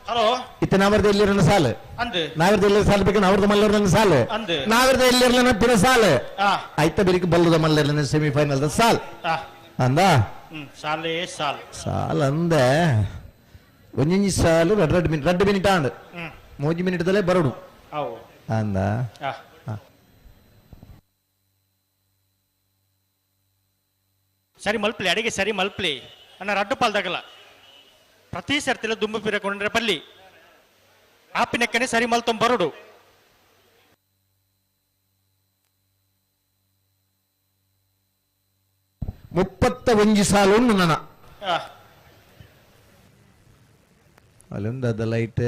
ಹಲೋ ಇತ್ತ ನಾವರ್ದ ಎಲ್ಲಿರನ ಸಾಲು ಅಂದ್ ನಾವರ್ದ ಎಲ್ಲಿ ಸಾಲು ಬೇಕು ನಾವರ್ದ ಮಲ್ಲರ್ನ ಸಾಲು ಅಂದ್. ನಾವರ್ದ ಎಲ್ಲಿರ್ಲನ ಪಿರ ಸಾಲು ಆ ಆಯ್ತ ಬೆರಿಕ್ ಬಲ್ಲದ ಮಲ್ಲರ್ಲನ ಸೆಮಿಫೈನಲ್ the ಸಾಲ್ ಆ ಅಂದ ಸಾಲೇ ಸಾಲ್ ಸಾಲ್ ಅಂದ ಒಂಜೊಂಜಿ ಸಾಲು ರಡ್ ರಡ್ ಮಿನಿಟ್ ರಡ್ಡು ಮಿನಿಟ್ ಆಂಡ್ ಮೂಜಿ ಮಿನಿಟ್ ದಲ್ಲೇ ಬರೋಡು ಅವು ಅಂದ ಆ ಸರಿ ಮಲ್ಪ್ಲಿ ಅಡಿಗೆ ಸರಿ ಮಲ್ಪ್ಲಿ ಅಣ್ಣ ರಡ್ಡು ಪಾಲ್ದಾಗಲ್ಲ ಪ್ರತಿ ಸರ್ತಿಲ ದುಂಬು ಪಿರಕೊಂಡ್ರೆ ಪಲ್ಲಿ ಆಪಿನಕ್ಕನೆ ಸರಿ ಮಲ್ತೊಂಬ ಬರೋಡು 31 ಸಾಲು ಉಂಡು ನನ್ನ ಆ ಅಲ್ಲೊಂದು ಅದ ಲೈಟ್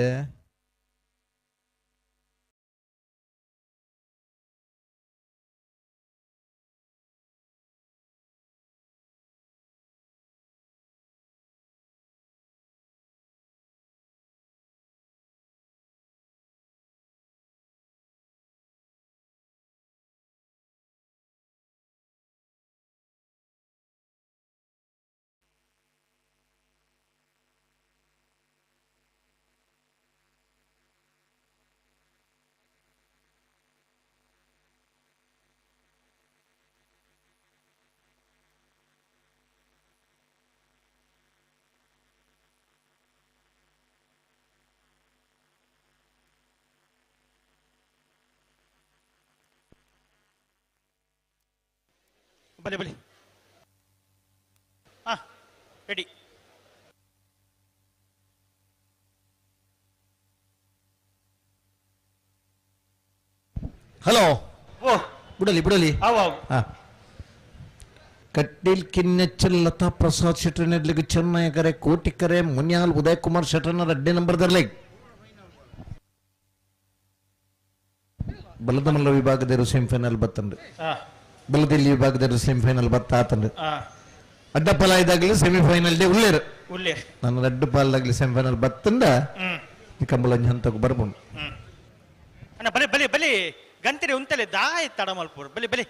ಬಲಿ ಬಲಿ ಆ ರೆಡಿ ಹಲೋ ಓ ಬಿಡಲಿ ಬಿಡಲಿ ಅವು ಅವು ಆ. ಕಟ್ಟೀಲ್ ಕಿನ್ನೆಚ್ಚಲ್ ಲತಾ ಪ್ರಸಾದ್ ಶೆಟ್ಟರ್ನೆಡ್ಲಿಗೆ ಚೆನ್ನೈ ಕೋಟಿಕರೆ ಮುನ್ಯಾಲ್ ಉದಯ್ ಕುಮಾರ್ ಶೆಟ್ಟರ್ನ ರಡ್ಡೆ ನಂಬರ್ ದರ್ಲೆ ಬಲದಮಲ್ಲ ವಿಭಾಗದ ಸೆಮಿಫೈನಲ್ ಬತ್ತಂಡು ಆ ಬಲದಿಲ್ಲಿ ವಿಭಾಗದ ಸೆಮಿಫೈನಲ್ ಬತ್ತ ಆತಂಡು ಆ ಅಡ್ಡಪ್ಪಲ ಇದಾಗಲಿ ಸೆಮಿಫೈನಲ್ ಡೇ ಉಳ್ಳೇರು ಉಲ್ಲೆ ನನ್ನ ರಡ್ಡು ಪಾಲ್ದಾಗ್ಲಿ ಸೆಮಿಫೈನಲ್ ಬತ್ತಂಡ ಈ ಕಂಬಳಂಜಿ ಹಂತಕ್ಕೆ ಬರ್ಬೋದು ಅಣ್ಣ ಬಲಿ ಬಲಿ ಬಲಿ ಗಂತಿರಿ ಉಂತಲೆ ದಾಯ್ ತಡ ಮಲ್ಪುರ್ ಬಲಿ ಬಲಿ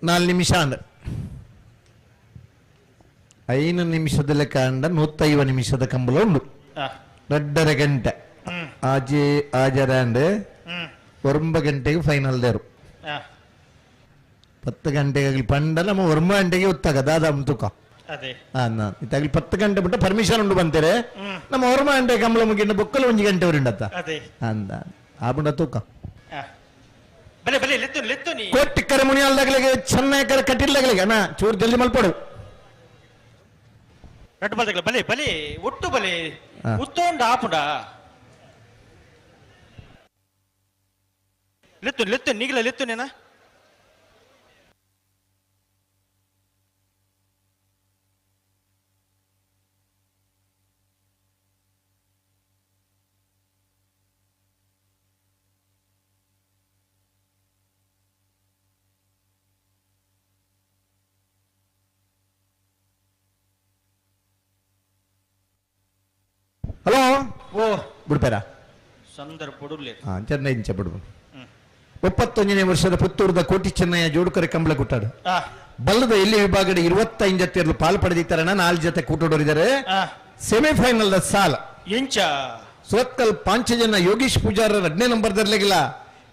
4 ನಿಮಿಷ ಅಂದ 5 ನಿಮಿಷದ ಕಾಂಡ 105 ನಿಮಿಷದ ಕಂಬಳ ಉಂಡು ಆ 2.5 ಗಂಟೆ ಆಜೆ ಆಜರಾಂಡ್ 9 ಗಂಟೆಗೆ ಫೈನಲ್ ದೇರು ಆ 10 ಗಂಟೆಗೆ ಪಂಡ ನಮ್ಮ 9 ಗಂಟೆಗೆ ಉತ್ತಾಗ ದಾದಾ ತೂಕ ಅದೇ ಇತ್ತಾಗಲಿ 10 ಗಂಟೆ ಬಿಟ್ಟ ಪರ್ಮಿಷನ್ ಉಂಡು ಬಂತೇರೆ ನಮ್ಮ 9 ಗಂಟೆ ಕಂಬಳ ಮುಗಿಂಡ ಬೊಕ್ಕಲು 1 ಗಂಟೆ ಉಂಡತ್ತ ಅದೇ ಅಂದ ಆ ಬುಂಡ ತೂಕ ಆ ಬಲೆ ಬಲೆ ಲೆತ್ತು ಲೆತ್ತು ನೀ ಕೋಟಿ ಕರೆ ಮುನಿಯಲ್ದಾಗಲಿಗೆ ಚೆನ್ನೈ ಕರೆ ಕಟ್ಟಿಲ್ದಾಗಲಿಗೆ ಅಣ್ಣ ಚೂರು ಜಲ್ದಿ ಮಲ್ಪಡು ರಡ್ಡು ಬಲ್ದಾಗಲ ಬಲೆ ಬಲೆ ಒಟ್ಟು ಬಲೆ ಆ. ಉತ್ತೋಂಡ ಆಪುಂಡ ಲೆತ್ತು ಲೆತ್ತು ನೀಗಲ ಲೆತ್ತು ನೇನ ಹಲೋ ಓ ಬಿಡ್ಪೇರಾ ಸಂದರ್ಭ ಬುಡುಲೆ ಹಾ ಚೆನ್ನೈ ಇಂಚ ಬಿಡು 31ನೇ ವರ್ಷದ ಪುತ್ತೂರದ ಕೋಟಿ ಚೆನ್ನಯ್ಯ ಜೋಡುಕರೆ ಕಂಬಳ ಕುಟ್ಟಾಡು ಆ ಬಲ್ಲದ ಎಲ್ಲಿ ವಿಭಾಗದ 25 ಜೊತೆಯಲ್ಲೂ ಪಾಲು ಪಡೆದಿದ್ದಾರಣ 4 ಜೊತೆ ಕೂಟೋಡೋರಿದ್ದಾರೆ ಆ ಸೆಮಿಫೈನಲ್ the ಸಾಲ ಎಂಚ ಸುರತ್ಕಲ್ ಪಾಂಚಜನ ಯೋಗೀಶ್ ಪೂಜಾರ 2ನೇ ನಂಬರ್ ದರ್ಲೆಗಿಲ್ಲ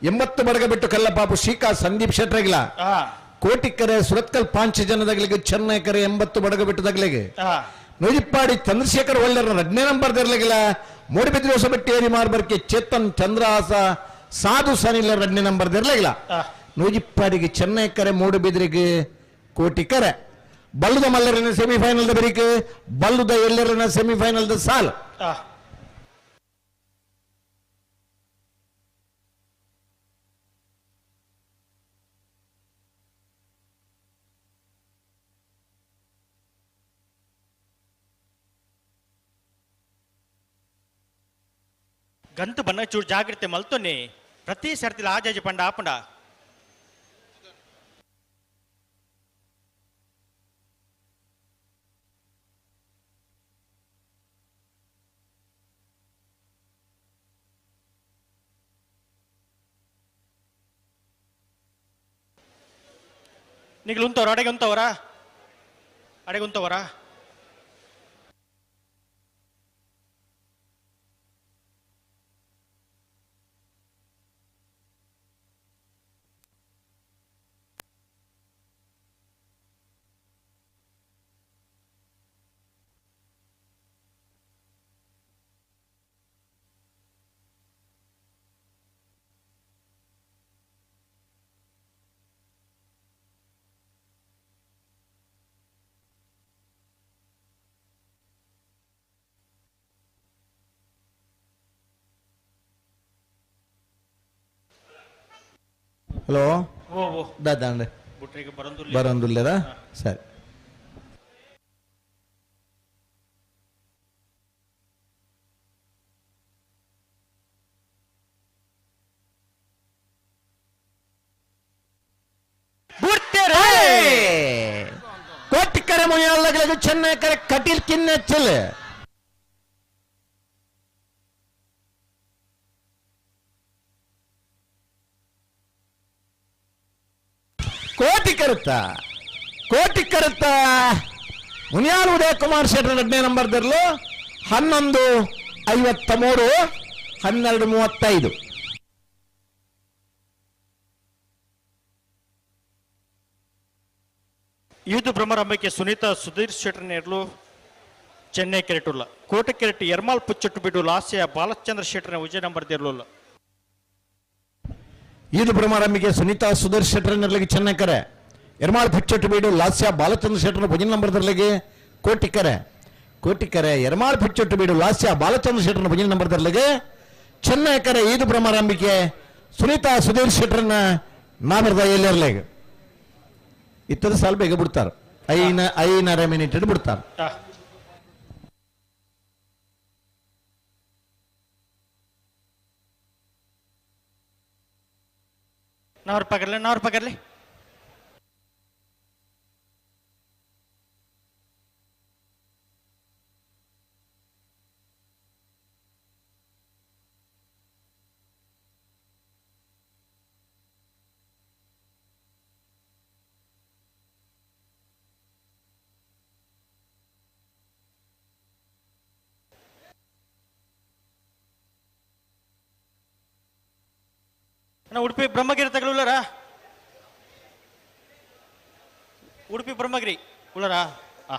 80 ಬಡಗ ಬಿಟ್ಟು ಕಲ್ಲಪಾಪು ಶ್ರೀಕಾ ಸಂದೀಪ್ ಶೆಟ್ರೆಗಿಲ್ಲ ಆ ಕೋಟಿಕರೆ ಸುರತ್ಕಲ್ ಪಾಂಚಜನದಾಗಲಿಗೆ ಚೆನ್ನೈ ಕರೆ 80 ಬಡಗ ಬಿಟ್ಟದಾಗಲಿಗೆ ಆ ನೂಜಿಪ್ಪಾಡಿ ಚಂದ್ರಶೇಖರ್ ಒಳ್ಳೆರ 2ನೇ ನಂಬರ್ ದರ್ಲೆಗಿಲ್ಲ ಮೂಡಿಬಿದ್ರಿ ಹೊಸಬೆಟ್ಟಿ ಮಾರ್ಬರ್ಕೆ ಚೇತನ್ ಚಂದ್ರಹಾಸ ಸಾಧು ಸನಿಲ 2ನೇ ನಂಬರ್ ದರ್ಲೆಗಿಲ್ಲ ಆ ನೂಜಿಪ್ಪಾಡಿಗೆ ಚೆನ್ನೈ ಕರೆ ಮೂಡುಬಿದ್ರಿಗೆ ಕೋಟಿ ಕರೆ ಬಲ್ಲದ ಮಲ್ಲರನ ಸೆಮಿಫೈನಲ್ the ಬರೀಕ್ ಬಲ್ಲದ ಎಲ್ಲರನ ಸೆಮಿಫೈನಲ್ the ಸಾಲ್ ಆ ಗಂತು ಬಣ್ಣ ಚೂರು ಜಾಗ್ರತೆ ಮಲ್ತೊನ್ನಿ ಪ್ರತಿ ಸರ್ತಿಲ ಆಜಾಜಿ ಪಂಡ ಆಪಂಡ ನಿಗ್ಲು ಉಂತವ್ರ ಅಡೆಗೆ ಉಂತವ್ರಾ? ಅಡೆಗುಂತವರ ಹಲೋ ಓ ಓ ದಾದಾಂಡ್ ಬುಟ್ರಿಗೆ ಬರಂದುಲ್ಲ ಬರಂದುಲ್ಲದ ಸರಿ ಕೋಟಿಕರೆ ಮುಯ್ಯಲ್ಲಗಳಿಗೆ ಚೆನ್ನೈಕರೆ ಕಟೀಲ್ ಕಿನ್ನೆಚ್ಚಲ್ ಕೋಟಿ ಕರುತ್ತ ಕೋಟಿ ಕರುತ್ತ ಮುನಿಯಾಲ್ ಉದಯ ಕುಮಾರ್ ಶೆಟ್ಟರ್ ಎರಡನೇ ನಂಬರ್ ದರ್ಲು 11:53 12:35. ಯೂದು ಭ್ರಮರಂಬಕ್ಕೆ ಸುನೀತಾ ಸುಧೀರ್ ಶೆಟ್ಟರ್ ನೇರ್ಲು ಚೆನ್ನೈ ಕೆರೆಟುಲ್ಲ ಕೋಟೆ ಕೆರೆಟ್ ಎರ್ಮಾಲ್ ಪುಚ್ಚಟ್ಟು ಬಿಡು ಲಾಸ್ಯ ಬಾಲಚಂದ್ರ ಶೆಟ್ಟರ್ನ ವಿಜಯ ನಂಬರ್ ದೇರ್ಲುಲ್ಲ. ಈದು ಭ್ರಮರಂಬಿಕೆ ಸುನೀತಾ ಸುಧೀರ್ ಶೆಟ್ಟರ್ ನೆರ್ಲಿಗೆ ಚೆನ್ನೈ ಕರೆ ಎರ್ಮಾಳ್ ಪುಚ್ಚಟ್ಟು ಬೀಡು ಲಾಸ್ಯ ಬಾಲಚಂದ್ರ ಶೆಟ್ಟರ್ ಭಜನ್ ನಂಬರ್ ದರ್ಲಿಗೆ ಕೋಟಿಕರೆ ಕೋಟಿಕರೆ ಎರ್ಮಾಳ್ ಪುಚ್ಚಟ್ಟು ಬೀಡು ಲಾಸ್ಯ ಬಾಲಚಂದ್ರ ಶೆಟ್ಟರ್ನ ಭಜನ್ ನಂಬರ್ ದರ್ಲಿಗೆ ಚೆನ್ನೈ ಕರೆ ಈದು ಭ್ರಮರಂಬಿಕೆ ಸುನೀತಾ ಸುಧೀರ್ ಶೆಟ್ಟರ್ನ ನಾಮರ್ದ ಎಲ್ಲರ್ಲಿಗೆ ಇತ್ತದ ಸಾಲ ಬೇಗ ಬಿಡ್ತಾರೆ ಐನರ ಮಿನಿಟ್ ಬಿಡ್ತಾರೆ. ನಾವ್ರ ಪಕಡ್ಲಿ ನಾವ್ರ ಪಕಡ್ಲಿ ಅಣ್ಣ ಉಡುಪಿ ಬ್ರಹ್ಮಗಿರಿ ತಗಲುಲ್ಲರಾ ಉಡುಪಿ ಬ್ರಹ್ಮಗಿರಿ ಉಳ್ಳರಾ ಆ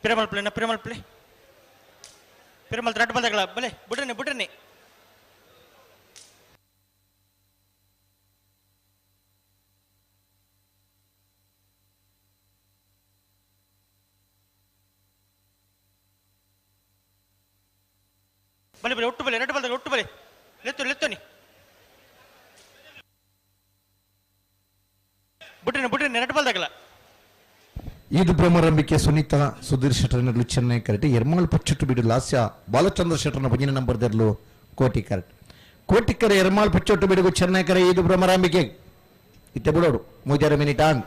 ಪಿರಮಲ್ ಪ್ಲೇನ ಪಿರಮಲ್ ಪ್ಲೇ ಪಿರಮಲ್ ರೆಡ್ ಬಂದಗಳ ಬಲೆ ಬುಡ್ರನಿ ಬುಡ್ರನಿ ಬಲೆ ಬಲೆ ಒಟ್ಟು ಬಲೆ ರೆಡ್ ಬಂದಾಗ ಒಟ್ಟು ಬಲೆ ಲೆತ್ತು ಲೆತ್ತನಿ ಬುಡ್ರನಿ ಬುಡ್ರನಿ ರೆಡ್ ಬಂದಾಗಲ್ಲ. ಈದು ಭ್ರಮರಂಬಿಕೆ ಸುನೀತಾ ಸುಧೀರ್ ಶೆಟ್ಟರ್ನಲ್ಲೂ ಚೆನ್ನೈ ಕರೆಟ್ ಎರ್ಮಾಳ್ ಪಚ್ಚುಟ್ಟು ಬಿಡು ಲಾಸ್ಯ ಬಾಲಚಂದ್ರ ಶೆಟ್ಟರ್ನ ಭಜನೆ ನಂಬರ್ ದರ್ಲು ಕೋಟಿ ಕರೆಟ್ ಕೋಟಿಕರೆ ಎರ್ಮಾಳ್ ಪಚ್ಚೊಟ್ಟು ಬಿಡುಗು ಚೆನ್ನೈ ಕರೆ ಈದು ಭ್ರಮರಂಬಿಕೆ ಇತ್ತೆ ಬಿಡೋಡು ಮೂಜಾರ ಮಿನಿಟ್ ಆನ್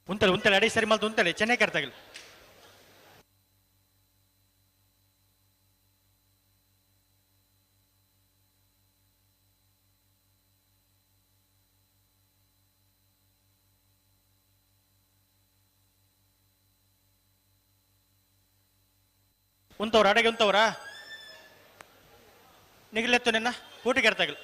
ಉಂತಲೆ ಉಂತಲೆ ಅಡಿ ಸರಿ ಮಲ್ತು ಉಂತಲೆ ಚೆನ್ನೈ ಕರೆತಾಗಲಿ ಉಂತವ್ರ ಅಡೆಗೆ ಉಂತವ್ರ ನಿಗಲೆತ್ತು ನಿನ್ನ ಕೂಟಿಗೆ ಅರ್ಥಾಗಲಿ.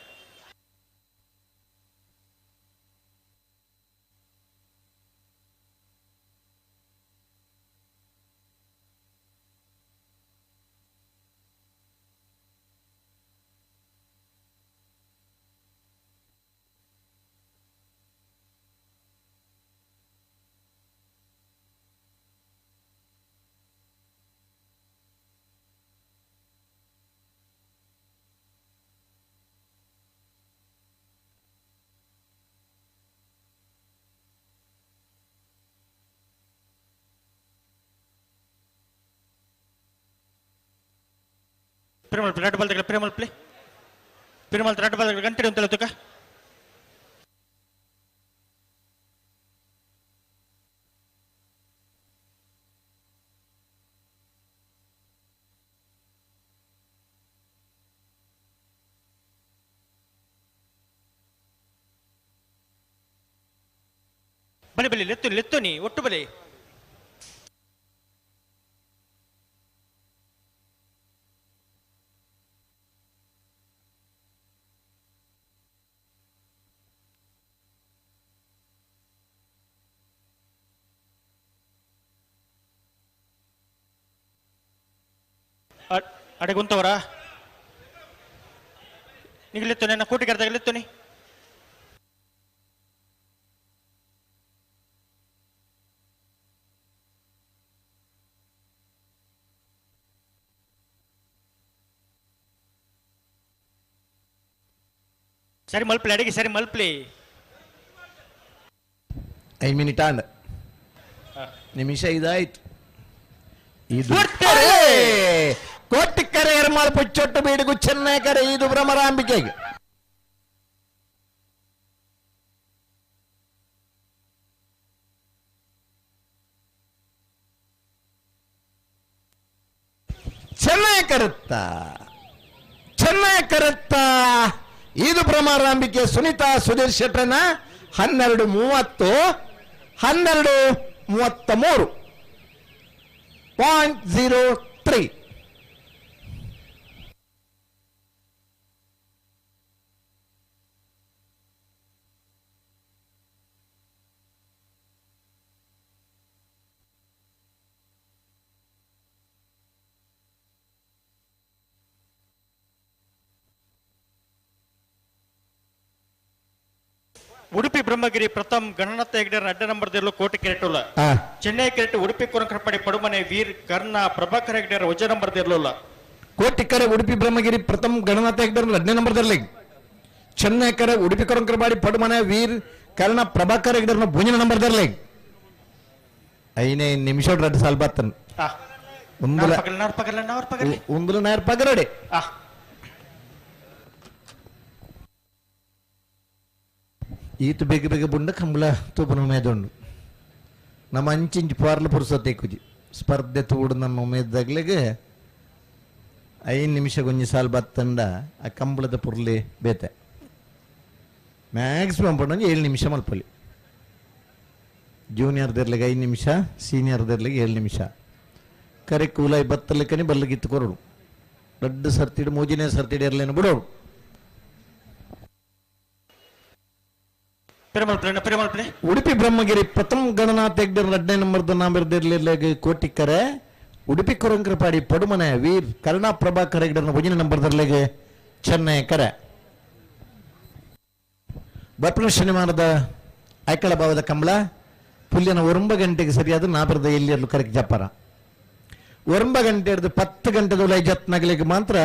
ಪಿರಮಲ್ ರೆಡ್ ಬಾಲ್ ತಗಲ ಪಿರಮಲ್ ಪ್ಲೇ ಪಿರಮಲ್ ರೆಡ್ ಬಾಲ್ ಗಂಟೆ ಉಂತಲ್ಲ ತುಕ ಬಲಿ ಬಲಿ ಲೆತ್ತು ಲೆತ್ತು ನೀ ಒಟ್ಟು ಬಲಿ ಅಡೆಗುಂತವರ ನಿಗಲೆತ್ತು ನನ್ನ ಕೂಟಿಗರ್ದಾಗ ಲೆತ್ತು ನೀ ಸರಿ ಮಲ್ಪ್ಲಿ ಅಡಿಗೆ ಸರಿ ಮಲ್ಪ್ಲಿ 5 ಮಿನಿಟ್ ಆಂಡ್ ನಿಮಿಷ ಇದಾಯ್ತು. ಇದು ಕೋಟಿಕ್ಕರೆ ಎರ್ಮಾಲ್ ಪುಚ್ಚೊಟ್ಟು ಬೀಡಿಗು ಚೆನ್ನಕರೆ ಇದು ಭ್ರಮರಾಂಬಿಕೆಗೆ. ಚೆನ್ನೈ ಕರುತ್ತ ಚೆನ್ನೈ ಕರುತ್ತ ಇದು ಭ್ರಮರಾಂಬಿಕೆ ಸುನೀತಾ ಸುಧೀರ್ ಶೆಟ್ಟರನ 12:30 12:33 0.03. ಉಡುಪಿ ಬ್ರಹ್ಮಗಿರಿ ಪ್ರಥಮ್ ಗಣನಾಥ ಹೆಗ್ಡೆರ ಅಡ್ಡ ನಂಬರ್ ದಿರ್ಲು ಕೋಟಿ ಕೆರೆಟುಲ್ಲ. ಚೆನ್ನೈ ಕೆರೆಟ್ ಉಡುಪಿ ಕೊರಂಕರಪಾಡಿ ಪಡುಮನೆ ವೀರ್ ಕರ್ಣ ಪ್ರಭಾಕರ್ ಹೆಗ್ಡೆರ ವಜ ನಂಬರ್ ದಿರ್ಲುಲ್ಲ. ಕೋಟಿಕರೆ ಉಡುಪಿ ಬ್ರಹ್ಮಗಿರಿ ಪ್ರಥಮ್ ಗಣನಾಥ ಹೆಗ್ಡೆರ 2ನೇ ನಂಬರ್ ದಿರ್ಲಿ. ಚೆನ್ನೈ ಕರೆ ಉಡುಪಿ ಕೊರಂಕರಪಾಡಿ ಪಡುಮನೆ ವೀರ್ ಕರ್ಣ ಪ್ರಭಾಕರ್ ಹೆಗ್ಡೆರ ಭುಂಜನ ನಂಬರ್ ದಿರ್ಲಿ. 5 ನಿಮಿಷ 2 ಸಾಲ್ ಬತ್ತನ್. ಒಂದುಲ ನಾಯರ್ ಪಗರಡೆ. ಈತು ಬೇಗ ಬೇಗ ಬುಂಡ ಕಂಬಳ ತೂಪನ ಉಮೇದುಂಡು. ನಮ್ಮ ಅಂಚಿಂಚು ಪಾರ್ಲ ಪುರುಸತ್ತೆ ಕುಜಿ ಸ್ಪರ್ಧೆ ತೂಡು ನಮ್ಮ ಉಮೇದಾಗ್ಲಿಗೆ 5 ನಿಮಿಷ ಗೊಂಜಿ ಸಾಲ್ ಬತ್ತಂಡ ಆ ಕಂಬಳದ ಪುರ್ಲಿ ಬೇತೆ ಮ್ಯಾಕ್ಸಿಮಮ್ ಪಂಡ 7 ನಿಮಿಷ ಮಲ್ಪಲಿ. ಜೂನಿಯರ್ ದರ್ಲಿಗೆ 5 ನಿಮಿಷ, ಸೀನಿಯರ್ ದರ್ಲಿಗೆ 7 ನಿಮಿಷ. ಕರೆ ಕೂಲಾಯಿ ಬತ್ತಲಿಕ್ಕನೆ ಬಲ್ಲಿಗಿತ್ತು ಕೊರಡು ದೊಡ್ಡ ಸರ್ತಿಡು ಮೂಜಿನೇ ಸರ್ತಿಡು ಇರಲೇನು ಬಿಡೋಡು. ಉಡುಪಿ ಬ್ರಹ್ಮಗಿರಿ ಪ್ರಥಮ ಗಣನಾಥ ಹೆಗ್ಡೆರ 2ನೇ ನಂಬರ್ದ ನಾಮಿರ್ದಿರ್ಲಿರ್ಲಾಗ ಕೋಟಿಕ್ಕರೆ ಉಡುಪಿ ಕೊರಂಕರಪಾಡಿ ಪಡುಮನೆ ವೀರ್ ಕರುಣಾ ಪ್ರಭಾಕರ್ ಹೆಗ್ಡೆರನ 1ನೇ ನಂಬರ್ದರ್ಲಿಗೆ ಚೆನ್ನೈ ಕರೆ. ಬರ್ಪಣ ಶನಿವಾರದ ಐಕಳ ಭಾವದ ಕಂಬಳ ಪುಲ್ಯನ 9 ಗಂಟೆಗೆ ಸರಿಯಾದ ನಾಪರದ ಎಲ್ಲಿಯಲ್ಲೂ ಕರೆಕ್ ಜಪ್ಪರ 9 ಗಂಟೆ ಹಿಡಿದು 10 ಗಂಟೆದ ಜತ್ನಗಲಿಗೆ ಮಾತ್ರ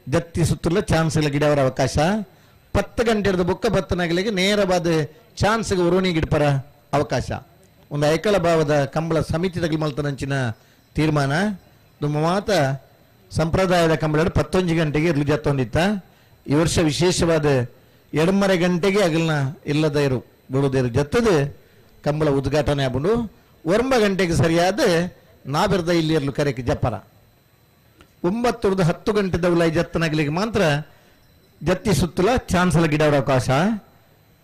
ಜತ್ತಿ ಸುತ್ತಲ ಚಾನ್ಸ್ ಗಿಡವರ ಅವಕಾಶ. 10 ಗಂಟೆ ಹಿಡಿದು ಬೊಕ್ಕ ಬತ್ತನಗಲಿಗೆ ನೇರವಾದ ಚಾನ್ಸ್ಗೆ ಉರುಣಿ ಗಿಡಪರ ಅವಕಾಶ. ಒಂದು ಐಕಳ ಭಾವದ ಕಂಬಳ ಸಮಿತಿ ಮಲ್ತನಂಚಿನ ತೀರ್ಮಾನ. ನಮ್ಮ ಮಾತ ಸಂಪ್ರದಾಯದ ಕಂಬಳ 11 ಗಂಟೆಗೆ ಇರ್ಲು ಜತ್ತೊಂದಿತ್ತ. ಈ ವರ್ಷ ವಿಶೇಷವಾದ 2.5 ಗಂಟೆಗೆ ಅಗಲ್ನ ಇಲ್ಲದ ಇರು ಬಿಡುವುದಿರು ಜತ್ತದು ಕಂಬಳ ಉದ್ಘಾಟನೆ ಆಗ್ಬಿಡು. 9 ಗಂಟೆಗೆ ಸರಿಯಾದ ನಾಬಿರ್ದ ಇಲ್ಲಿ ಇರಲು ಕರೆಕ್ಕೆ ಜಪ್ಪರ. 9 10 ಗಂಟೆ ದೌಲ ಜತ್ತನಗಲಿಗೆ ಮಾತ್ರ ಜತ್ತಿ ಸುತ್ತಲ ಚಾನ್ಸಲ ಗಿಡವರ ಅವಕಾಶ.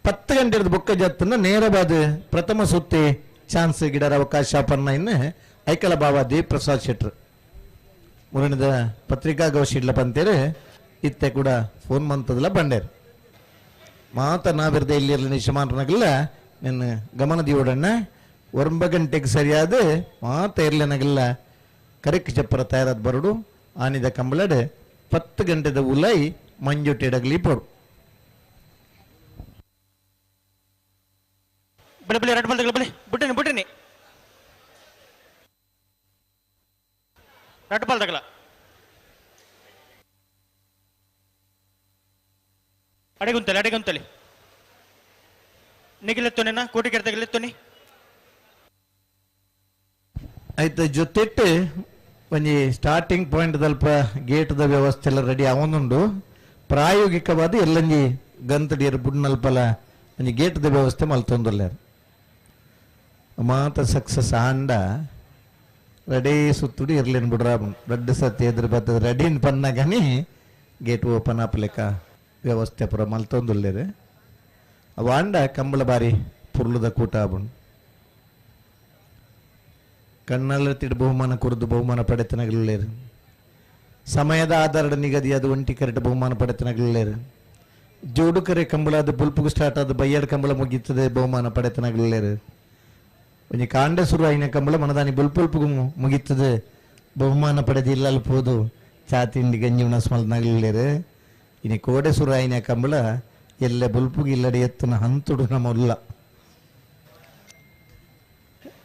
10 ಗಂಟೆ ಬೊಕ್ಕ ಜತ್ತನ್ನ ನೇರವಾದ ಪ್ರಥಮ ಸುತ್ತಿ ಚಾನ್ಸ್ ಗಿಡರ ಅವಕಾಶ ಪನ್ನ ಇನ್ನು ಐಕಲ ಬಾಬಾ ದೇವಪ್ರಸಾದ್ ಶೆಟ್ರು ಮುರಣಿದ ಪತ್ರಿಕಾಗೋಷ್ಠಿ ಪಂತೇರು ಇತ್ತೆ ಕೂಡ ಫೋನ್ ಮಂತದಲ್ಲ ಬಂಡೇರು ಮಾತ ನಾವಿರ್ದ ಇಲ್ಲಿ ನಿಶಮಾನಗಲ್ಲ ನಿನ್ನ ಗಮನದಿಯೋಡಣ್ಣ 9 ಗಂಟೆಗೆ ಸರಿಯಾದ ಮಾತ ಇರ್ಲೇನಾಗಲ್ಲ ಕರೆಕ್ ಚಪ್ಪರ ತಯಾರಾದ ಬರಡು ಆನಿದ ಕಂಬಳಡೆ 10 ಗಂಟೆದ ಉಲೈ ಮಂಜುಟೆಡಗಲಿ ಪೋಡು. ಬಲೆ ಬಲೆ ಎರಡು ಬಲ್ದಗಳ ಬಲೆ ಬುಟ್ಟಿನಿ ಬುಟ್ಟಿನಿ ಎರಡು ಬಲ್ದಗಳ ಅಡೆಗುಂತಲೆ ಅಡೆಗುಂತಲೆ ನಿಗಿಲೆತ್ತೋನೇನಾ ಕೋಟಿ ಕೆರೆತಗಲೆತ್ತೋನಿ ಆಯ್ತು. ಜೊತೆಟ್ಟು ಒಂಜಿ ಸ್ಟಾರ್ಟಿಂಗ್ ಪಾಯಿಂಟ್ ದಲ್ಪ ಗೇಟ್ದ ವ್ಯವಸ್ಥೆ ಎಲ್ಲ ರೆಡಿ ಅವನುಂಡು. ಪ್ರಾಯೋಗಿಕವಾದ ಎಲ್ಲಂಜಿ ಗಂತಡಿಯರು ಬುಡ್ನಲ್ಪಲ ಒಂಜಿ ಗೇಟ್ದ ವ್ಯವಸ್ಥೆ ಮಲ್ತೊಂದುಲ್ಲೆರ್. ಮಾತ ಸಕ್ಸಸ್ ಆಂಡ ರೆಡಿ ಸುತ್ತುಡು ಇರ್ಲೇನು ಬಿಡ್ರ ರಡ್ಡು ಸತಿ ಎದುರು ಬರ್ತದೆ ರೆಡಿನ್ ಪನ್ನಗನಿ ಗೇಟ್ ಓಪನ್ ಆಪಲೆಕ್ಕ ವ್ಯವಸ್ಥೆ ಪೂರ ಮಲ್ತೊಂದುಲ್ಲೆರ್. ಅವು ಆಂಡ ಕಂಬಳ ಬಾರಿ ಪುರ್ಲುದ ಕೂಟ ಆಪುಂಡು. ಕಣ್ಣಲ್ಲ ತಿಡು ಬಹುಮಾನ ಕೊರದು ಬಹುಮಾನ ಪಡೆತನಗಲ್ಲೇರು. ಸಮಯದ ಆಧಾರದ ನಿಗದಿ ಅದು ಒಂಟಿ ಕರೆಟ್ ಬಹುಮಾನ ಪಡೆತನಗಲ್ಲೇರು. ಜೋಡು ಕರೆ ಕಂಬಳ ಅದು ಬುಲ್ಪುಗು ಸ್ಟಾರ್ಟ್ ಆದ ಬಯ್ಯಡ್ ಕಂಬಳ ಮುಗೀತದೆ ಬಹುಮಾನ ಪಡೆತನಗಲ್ಲೇರು. ಒಂಜಿ ಕಾಂಡೆ ಸುರು ಆಯಿನ ಕಂಬಳ ಮನದಾನಿ ಬುಲ್ಪುಲ್ಪುಗು ಮುಗೀತದೆ ಬಹುಮಾನ ಪಡೆದು ಇಲ್ಲಲ್ ಪೋದು ಚಾ ತಿಂಡಿ ಗಂಜಿ ಉಣಸ್ಮಲ್ ನಗಲ್ಲೇರು. ಇನಿ ಕೋಡೆ ಸುರು ಆಯಿನ ಕಂಬಳ ಎಲ್ಲ ಬುಲ್ಪುಗು ಇಲ್ಲಡೆ ಎತ್ತುನ ಹಂತುಡು ನಮ್ಮಲ್ಲ.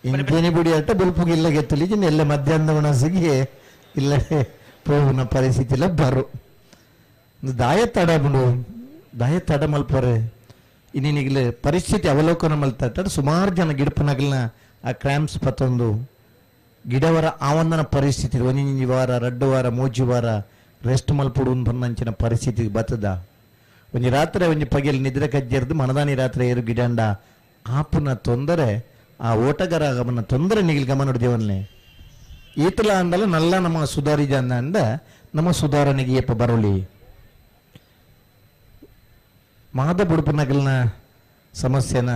ಇಂದೇನೆ ಬುಡಿ ಅಟ್ಟ ಬುಲ್ಪುಗು ಇಲ್ಲ ಗೆತ್ತಲಿ ಎಲ್ಲ ಮಧ್ಯಾಹ್ನ ಉಣಸಿಗೆ ಇಲ್ಲಡೆ ಪೋವುನ ಪರಿಸ್ಥಿತಿ ಬರು. ದಾಯ ತಡ ಬಿಡು ದಾಯ ತಡ ಮಲ್ಪರೆ ಇನ್ನೀಗಲೇ ಪರಿಸ್ಥಿತಿ ಅವಲೋಕನ ಮಲ್ತಾಟ ಸುಮಾರು ಜನ ಗಿಡಪನಗಲ್ನ ಆ ಕ್ರ್ಯಾಂಪ್ಸ್ ಪತ್ತೊಂದು ಗಿಡವರ ಆವಂದನ ಪರಿಸ್ಥಿತಿ ಒಂಜಿ ವಾರ ರಡ್ಡು ವಾರ ಮೂಜಿ ವಾರ ರೆಸ್ಟ್ ಮಲ್ಪುಡು ಬನ್ನಂಚಿನ ಪರಿಸ್ಥಿತಿ ಬತ್ತದ. ಒಂಜಿ ರಾತ್ರಿ ಒಂಜಿ ಪಗೆಲ್ ನಿದ್ರೆ ಕಜ್ಜೆರ್ದು ಮನದಾನಿ ರಾತ್ರಿ ಏರು ಗಿಡಂಡ ಆಪುನ ತೊಂದರೆ ಆ ಓಟಗಾರ ಗಮನ ತೊಂದರೆ ನಿಗಿಲ್ ಗಮನ ದೇವನ್ನೇ ಈತಲ ಅಂದಲ್ಲ ನಲ್ಲ ನಮ್ಮ ಸುಧಾರಿಜ ಅಂದ ನಮ್ಮ ಸುಧಾರಣೆಗೆ ಏಪ ಬರೋಲಿ. ಮಾದ ಬುಡುಪನಗಲ್ನ ಸಮಸ್ಯೆನ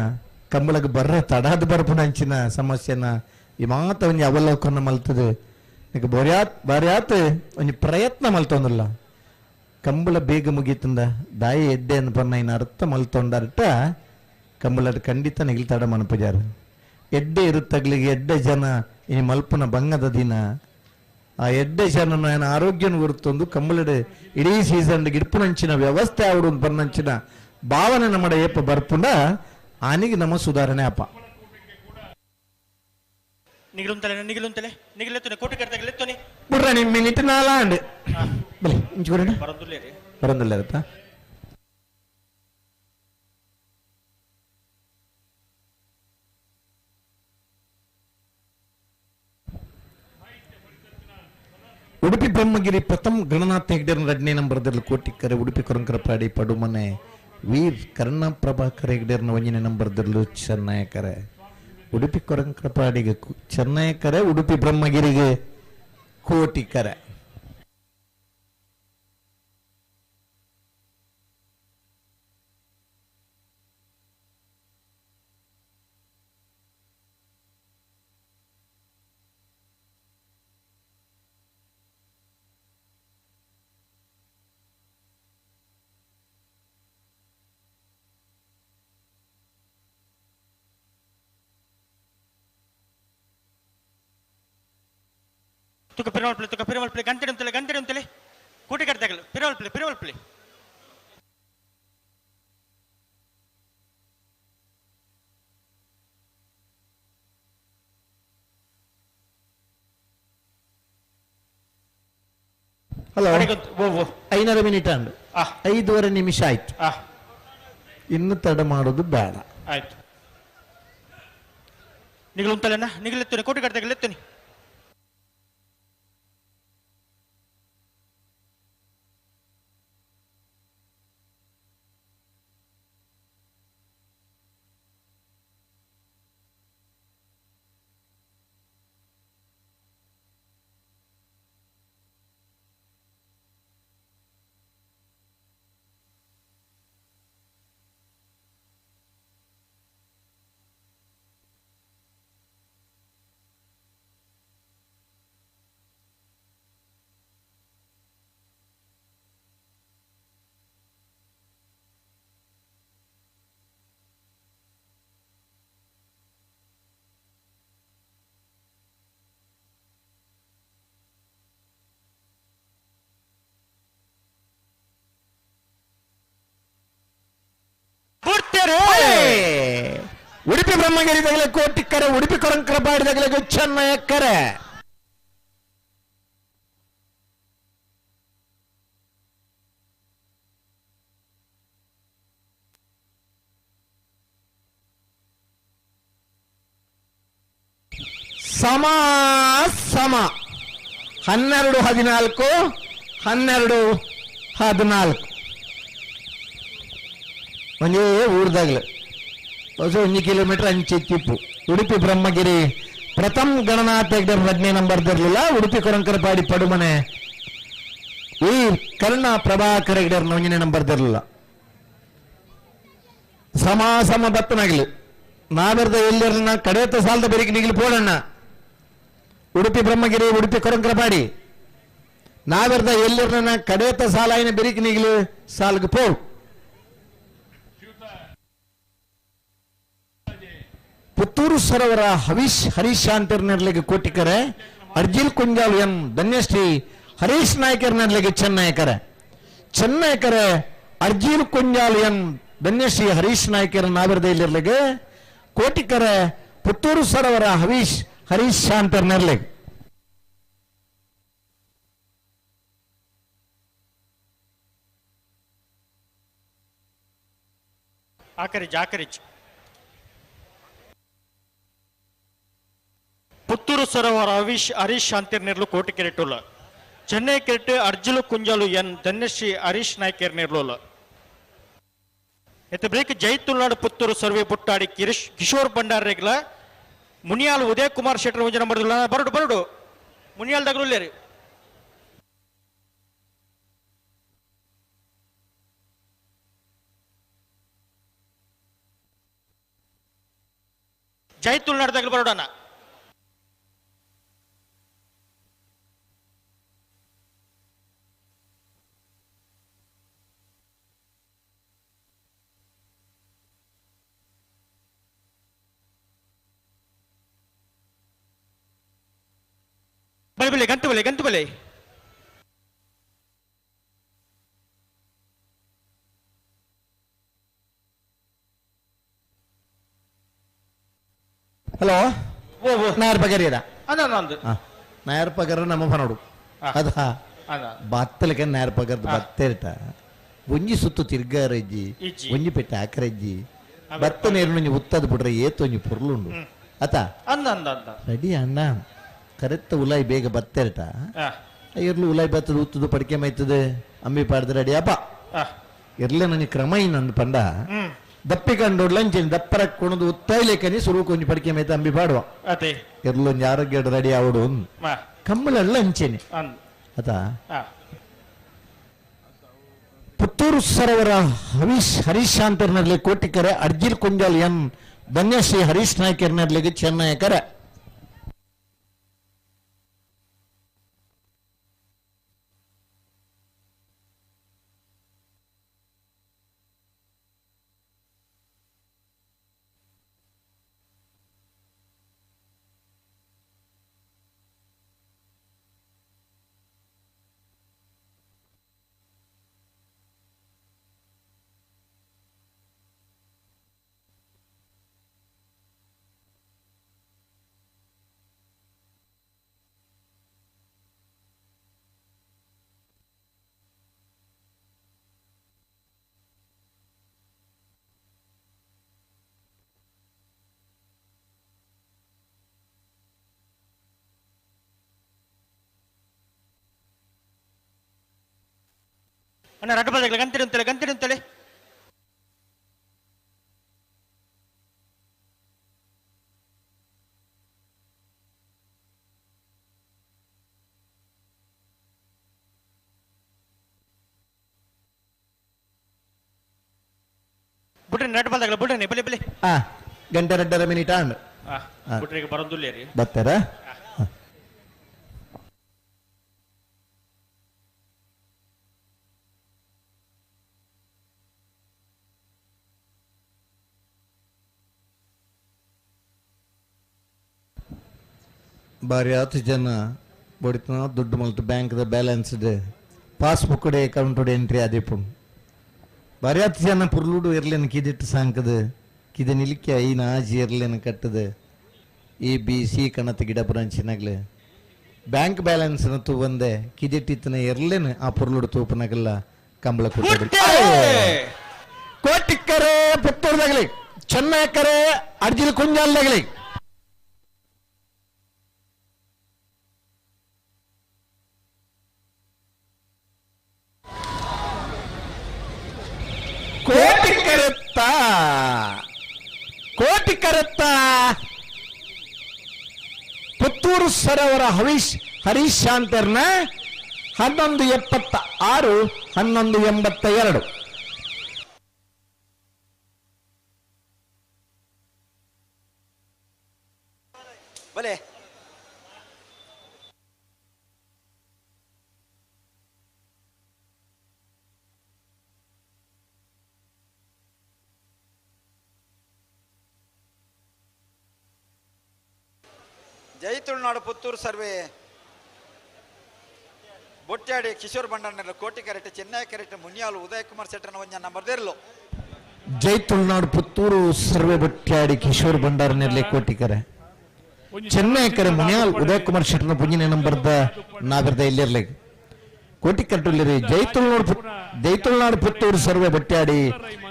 ಕಂಬಳಗೆ ಬರ್ರ ತಡಾದ ಬರ್ಪುನಂಚಿನ ಸಮಸ್ಯೆನ ಈ ಮಾತ ಒಂಜಿ ಅವಲೋಕನ ಮಲ್ತದೆ. ಬರ್ಯಾತ್ ಒಂಜಿ ಪ್ರಯತ್ನ ಮಲ್ತೊಂದಲ್ಲ ಕಂಬಳ ಬೇಗ ಮುಗೀತಂದ ದಾಯಿ ಎಡ್ಡೆ ಅನ್ಪನ್ನ ಇನ್ನು ಅರ್ಥ ಮಲ್ತೊಂಡರ್ಟ ಕಂಬಳ ಖಂಡಿತ ನಿಗಿಲ್ತಾಡ ಮನಪುಜಾರು. ಎಡ್ಡೆ ಇರುತ್ತಗ್ಲಿಗೆ ಎಡ್ಡೆ ಜನ ಇನಿ ಮಲ್ಪುನ ಬಂಗದ ದಿನ ಆ ಎಡ್ಡೆ ಜನ ಆರೋಗ್ಯನ ಗುರುತೊಂದು ಕಂಬಳಡೆ ಇಡೀ ಸೀಸನ್ ಗಿಡ್ಪುನಂಚಿನ ವ್ಯವಸ್ಥೆ ಆವಡು ಬನ್ನಂಚಿನ ಭಾವನೆ ನಮ್ಮ ಏಪ ಬರ್ಪುಂಡ ಆನಿಗೆ ನಮ್ಮ ಸುಧಾರಣೆ ಅಪ್ಪ. ನಿಗಿಲುಂತಲೆ ನಿಗಿಲುಂತಲೆ ನಿಗಿಲೆತ್ತುನೆ ಕೋಟಿ ಕರ್ತಗಲೆತ್ತುನೆ ಬುಡ್ರ ನಿಮ್ಮ ಮಿನಿಟ್ ನಾಲಾಂಡ್ ಬಲೆ ಇಂಚುಕೊರಣ ಬರಂದುಲ್ಲೇರಿ ಬರಂದುಲ್ಲೇರತ್ತ. ಉಡುಪಿ ಬ್ರಹ್ಮಗಿರಿ ಪ್ರಥಮ ಗಣನಾಥ ಹೆಗ್ಡೆರ್ ಎರಡನೇ ನಂಬರ್ದಲ್ಲಿ ಕೋಟಿಕ್ಕರೆ ಉಡುಪಿ ಕೊರಂಕರಪಾಡಿ ಪಡುಮನೆ ವೀರ್ ಕರ್ಣ ಪ್ರಭಾಕರ್ ಹೆಗ್ಡೆರ್ನ ಒಂದನೇ ನಂಬರ್ದಲ್ಲೂ ಚೆನ್ನಯಕರೆ. ಉಡುಪಿ ಕೊರಂಕರಪಾಡಿಗೆ ಚೆನ್ನಯಕರೆ, ಉಡುಪಿ ಬ್ರಹ್ಮಗಿರಿಗೆ ಕೋಟಿಕರೆ. ತುಕ ಪಿರವಲ್ ತುಕ ಪಿರವಲ್ ಪ್ಲೇ ಗಂಟೆ ಗಂಟೆ ಅಂತಲೇ ಕೋಟಿ ಕಟ್ಟಾಗಲ್ಲ ಪಿರವಲ್ ಪ್ಲೇ ಪಿರವಲ್ ಪ್ಲೇ. ಹಲೋ 5 ಮಿನಿಟ್ ಅಂಡು 5.5 ನಿಮಿಷ ಆಯ್ತು, ಇನ್ನು ತಡ ಮಾಡೋದು ಬೇಡ. ಆಯ್ತು ನಿಗಲುಂತಲೇನಾ ನಿಗಲೆತ್ತುನೆ ಕೋಟಿ ಕಟ್ಟಾಗಲೆತ್ತುನೆ. ಉಡುಪಿ ಬ್ರಹ್ಮಗಿರಿ ತಗಲೆ ಕೋಟಿಕ್ಕರೆ, ಉಡುಪಿ ಕೊರಂಕರಪಾಡಿ ತಗಲೆ ಚೆನ್ನಯಕ್ಕರೆ. ಸಮ ಸಮ 12-14 12-14 ಒಂಜೇ ಊರ್ದಾಗ್ಲೆ ಹೊಸ 1 ಕಿಲೋಮೀಟರ್ ಅಂಚೆತ್ತಿಪ್ಪು. ಉಡುಪಿ ಬ್ರಹ್ಮಗಿರಿ ಪ್ರಥಮ್ ಗಣನಾಥ ಹೆಗ್ಡೆ 15 ನಂಬರ್ ಇರಲಿಲ್ಲ. ಉಡುಪಿ ಕೊರಂಕರಪಾಡಿ ಪಡುಮನೆ ಈ ಕರ್ಣ ಪ್ರಭಾಕರ ಹೆಗ್ಡೆ 1ನೇ ನಂಬರ್ ಇರಲಿಲ್ಲ. ಸಮ ಸಮ ಬತ್ತನಾಗ್ಲಿ ನಾವೆರ್ದ ಎಲ್ಲಿರಲಿಲ್ಲ ಕಡೆತ ಸಾಲದ ಬೆರಿಕೆ ನಿಗಿಲಿ ಪೋಡಣ್ಣ. ಉಡುಪಿ ಬ್ರಹ್ಮಗಿರಿ ಉಡುಪಿ ಕೊರಂಕರಪಾಡಿ ನಾವೆರ್ದ ಎಲ್ಲಿರಲಿಲ್ಲ ಕಡೆತ ಸಾಲ అయిన ಬೆರಿಕೆ ನಿಗಿಲಿ ಸಾಲ್ಗೆ ಪೋ. ಪುತ್ತೂರು ಸರೋವರ ಹವೀಶ್ ಹರೀಶ್ ಶಾಂತಿರ್ನರ್ಲಿಗೆ ಕೋಟಿಕರೆ ಅರ್ಜಿಲ್ ಕುಂಜಾಲ್ ಎಂ ಧನ್ಯಶ್ರೀ ಹರೀಶ್ ನಾಯ್ಕರ್ನರ್ಲಿಗೆ ಚೆನ್ನಯಕರೆ ಚೆನ್ನಯಕರೆ ಅರ್ಜಿಲ್ ಕುಂಜಾಲ್ ಎಂ ಧನ್ಯಶ್ರೀ ಹರೀಶ್ ನಾಯ್ಕರ ನಾವಿರದ ಇಲ್ಲಿರ್ಲಿಗೆ ಕೋಟಿಕರೆ ಪುತ್ತೂರು ಸರೋವರ ಹವೀಶ್ ಹರೀಶ್ ಶಾಂತರ್ನರ್ಲಿಗೆ. ಆಕರಿಜ್ ಆಕರಿಜ್ ಪುತ್ತೂರು ಸರೋವರ ಹರೀಶ್ ಹರೀಶ್ ಶಾಂತಿರ್ ಕೋಟಿಕೆರೆಟುಲ್ಲ ಚೆನ್ನೈ ಕೆರೆಟ್ ಅರ್ಜುಲು ಕುಂಜಾಲು ಎನ್ ಧನ್ಯಶ್ರೀ ಹರೀಶ್ ನಾಯ್ಕರ್ ನಿರ್ಲೋಲ. ಇತ್ತ ಬ್ರೇಕ್ ಜೈ ತುಳುನಾಡು ಪುತ್ತೂರು ಸರ್ವೆ ಪುಟ್ಟಾಡಿ ಕಿಶೋರ್ ಭಂಡಾರ್ ರೆಗ್ಲ ಮುನಿಯಾಲ್ ಉದಯ್ ಕುಮಾರ್ ಶೆಟ್ಟರ್ ಒಂಜಿ ನಂಬರ್ ಬರಡು ಬರಡು ಮುನಿಯಾಲ್ ದಗಲುಲ್ಲೇರಿ. ಜೈ ತುಳುನಾಡು ದಗಲು ಬರೋಡಣ. ಬಲೆ ಬಲೆ ಗಂತು ಬಲೆ ಗಂತು ಬಲೆ. ಹಲೋ ನಾಯರ್ ಪಗರಿಯದ ನಾಯರ್ ಪಗರ ನಮ್ಮ ಫನೋಡು ಅದ ಬತ್ತಲಕ್ಕೆ ನಾಯರ್ ಪಗರದ ಬತ್ತೇರ್ಟ ಒಂಜಿ ಸುತ್ತು ತಿರ್ಗಾರಜ್ಜಿ ಒಂಜಿ ಪೆಟ್ಟ ಆಕರಜ್ಜಿ ಬತ್ತ ನೇರು ಉತ್ತದ ಬಿಡ್ರೆ ಏತು ಒಂಜಿ ಪೊರ್ಲುಂಡು ಅತ ರೆಡಿ ಅಣ್ಣ ಕರೆತ್ತ ಉಲಾಯಿ ಬೇಗ ಬತ್ತೇರ್ಟ ಇರ್ಲು ಉಲಾಯಿ ಬತ್ತದ ಉತ್ತದು ಪಡಿಕೆ ಮೈತದೆ ಅಂಬಿ ಪಾಡ್ದು ರೆಡಿ ಅಪ್ಪ ಇರ್ಲೆ ನನಗೆ ಕ್ರಮ ಇನ್ನೊಂದು ಪಂಡ ದಪ್ಪಿ ಕಂಡು ಲಂಚನಿ ದಪ್ಪರ ಕೊಣದು ಉತ್ತಾಯ್ಲೇಕನಿ ಸುರು ಕೊಂಚ ಪಡಿಕೆ ಮೈತ ಅಂಬಿ ಪಾಡುವ ಇರ್ಲೊಂಜಿ ಆರೋಗ್ಯ ರೆಡಿ ಆವಡು ಕಮ್ಮಲೆಲ್ಲ ಅಂಚೇನಿ ಅತ. ಪುತ್ತೂರು ಸರೋವರ ಹರೀಶ್ ಹರೀಶ್ ಶಾಂತರ್ನಲ್ಲಿ ಕೋಟಿಕರೆ ಅರ್ಜಿಲ್ ಕುಂಜಾಲ್ ಎನ್ ಧನ್ಯಶ್ರೀ ಹರೀಶ್ ನಾಯ್ಕರ್ನರ್ಲಿಗೆ ಚೆನ್ನಯಕರೆ. ಅಣ್ಣ ರಡ್ಡು ಬದಲ ಗಂತಿರುಂತಲೆ ಗಂತಿರುಂತಲೆ. ಬುಡ್ರಿ ನಡ್ ಬಲ್ದಾಗಲ ಬುಡ್ರಿ ಬಲೆ ಬಲೆ. ಗಂಟೆ 2.5 ಮಿನಿಟ್ ಆಂಡ್ ಬುಡ್ರಿಗೆ ಬರೋದುಲ್ಲೇರಿ ಬತ್ತಾರ. ಬಾರಿ ಹತ್ತು ಜನ ಬಡಿತನ ದುಡ್ಡು ಮಲ್ತು ಬ್ಯಾಂಕ್ದ ಬ್ಯಾಲೆನ್ಸ್ ಪಾಸ್ಬುಕ್ ಅಕೌಂಟ್ ಎಂಟ್ರಿ ಆದಿಪ್ಪು. ಬಾರಿ ಹತ್ತು ಜನ ಪುರ್ಲುಡು ಇರ್ಲೇನು ಕಿದಿಟ್ಟು ಸಾಂಕದ ಕಿದೆ ನಿಲಿಕೆ ಐನ ಆಜಿ ಇರ್ಲೇನು ಕಟ್ಟದ ಎ ಬಿ ಸಿ ಕಣತ ಗಿಡ ಬ್ರಾಂಚಿನಾಗ್ಲೆ ಬ್ಯಾಂಕ್ ಬ್ಯಾಲೆನ್ಸ್ ತೂ ಬಂದೆ ಕಿದಿಟ್ಟಿತ್ತನ ಇರ್ಲೇನು ಆ ಪುರ್ಲುಡು ತೂಪನಾಗಲ್ಲ ಕಂಬಳ ಕೊಟ್ಟು ಕೋಟಿಕ್ಕರೆ ಪುತ್ತೂರ್ದಾಗಲಿ ಚೆನ್ನಕರೆ ಅರ್ಜಿಲ್ ಕುಂಜಾಲ್ದಾಗಲಿ. ಕೋಟಿ ಕರೆತ್ತ ಕೋಟಿ ಕರೆತ್ತ ಪುತ್ತೂರು ಸರೋವರ ಹರೀಶ್ ಹರೀಶ್ ಶಾಂತರ್ನ 11.76 11.82. ಬಲೆ ಜೈ ತುಳುನಾಡು ಪುತ್ತೂರು ಸರ್ವೆ ಬೊಟ್ಟಾಡಿ ಕಿಶೋರ್ ಬಂಡಾರ ಕೋಟಿ ಕರೆಟ್ ಚೆನ್ನೈ ಕರೆಟ್ ಮುನಿಯಾಲು ಉದಯ್ ಕುಮಾರ್ ಶೆಟ್ಟರ್ನ ಒಂಜ ನಂಬರ್. ಜೈ ತುಳುನಾಡು ಪುತ್ತೂರು ಸರ್ವೆ ಬೊಟ್ಟಾಡಿ ಕಿಶೋರ್ ಭಂಡಾರ ನೆರ್ಲೆ ಕೋಟಿಕರೆ ಚೆನ್ನೈ ಕರೆ ಮುನಿಯಾಲ್ ಉದಯ್ ಕುಮಾರ್ ಶೆಟ್ಟರ್ನ ಪುಂಜಿನ ನಂಬರ್ದ ನಾವಿರ್ದ ಇಲ್ಲಿರ್ಲಿ ಕೋಟಿ ಕರೆಟುಲ್ಲಿರಿ. ಜೈ ತುಳುನಾಡು ಜೈ ತುಳುನಾಡು ಪುತ್ತೂರು ಸರ್ವೆ ಬೊಟ್ಟಾಡಿ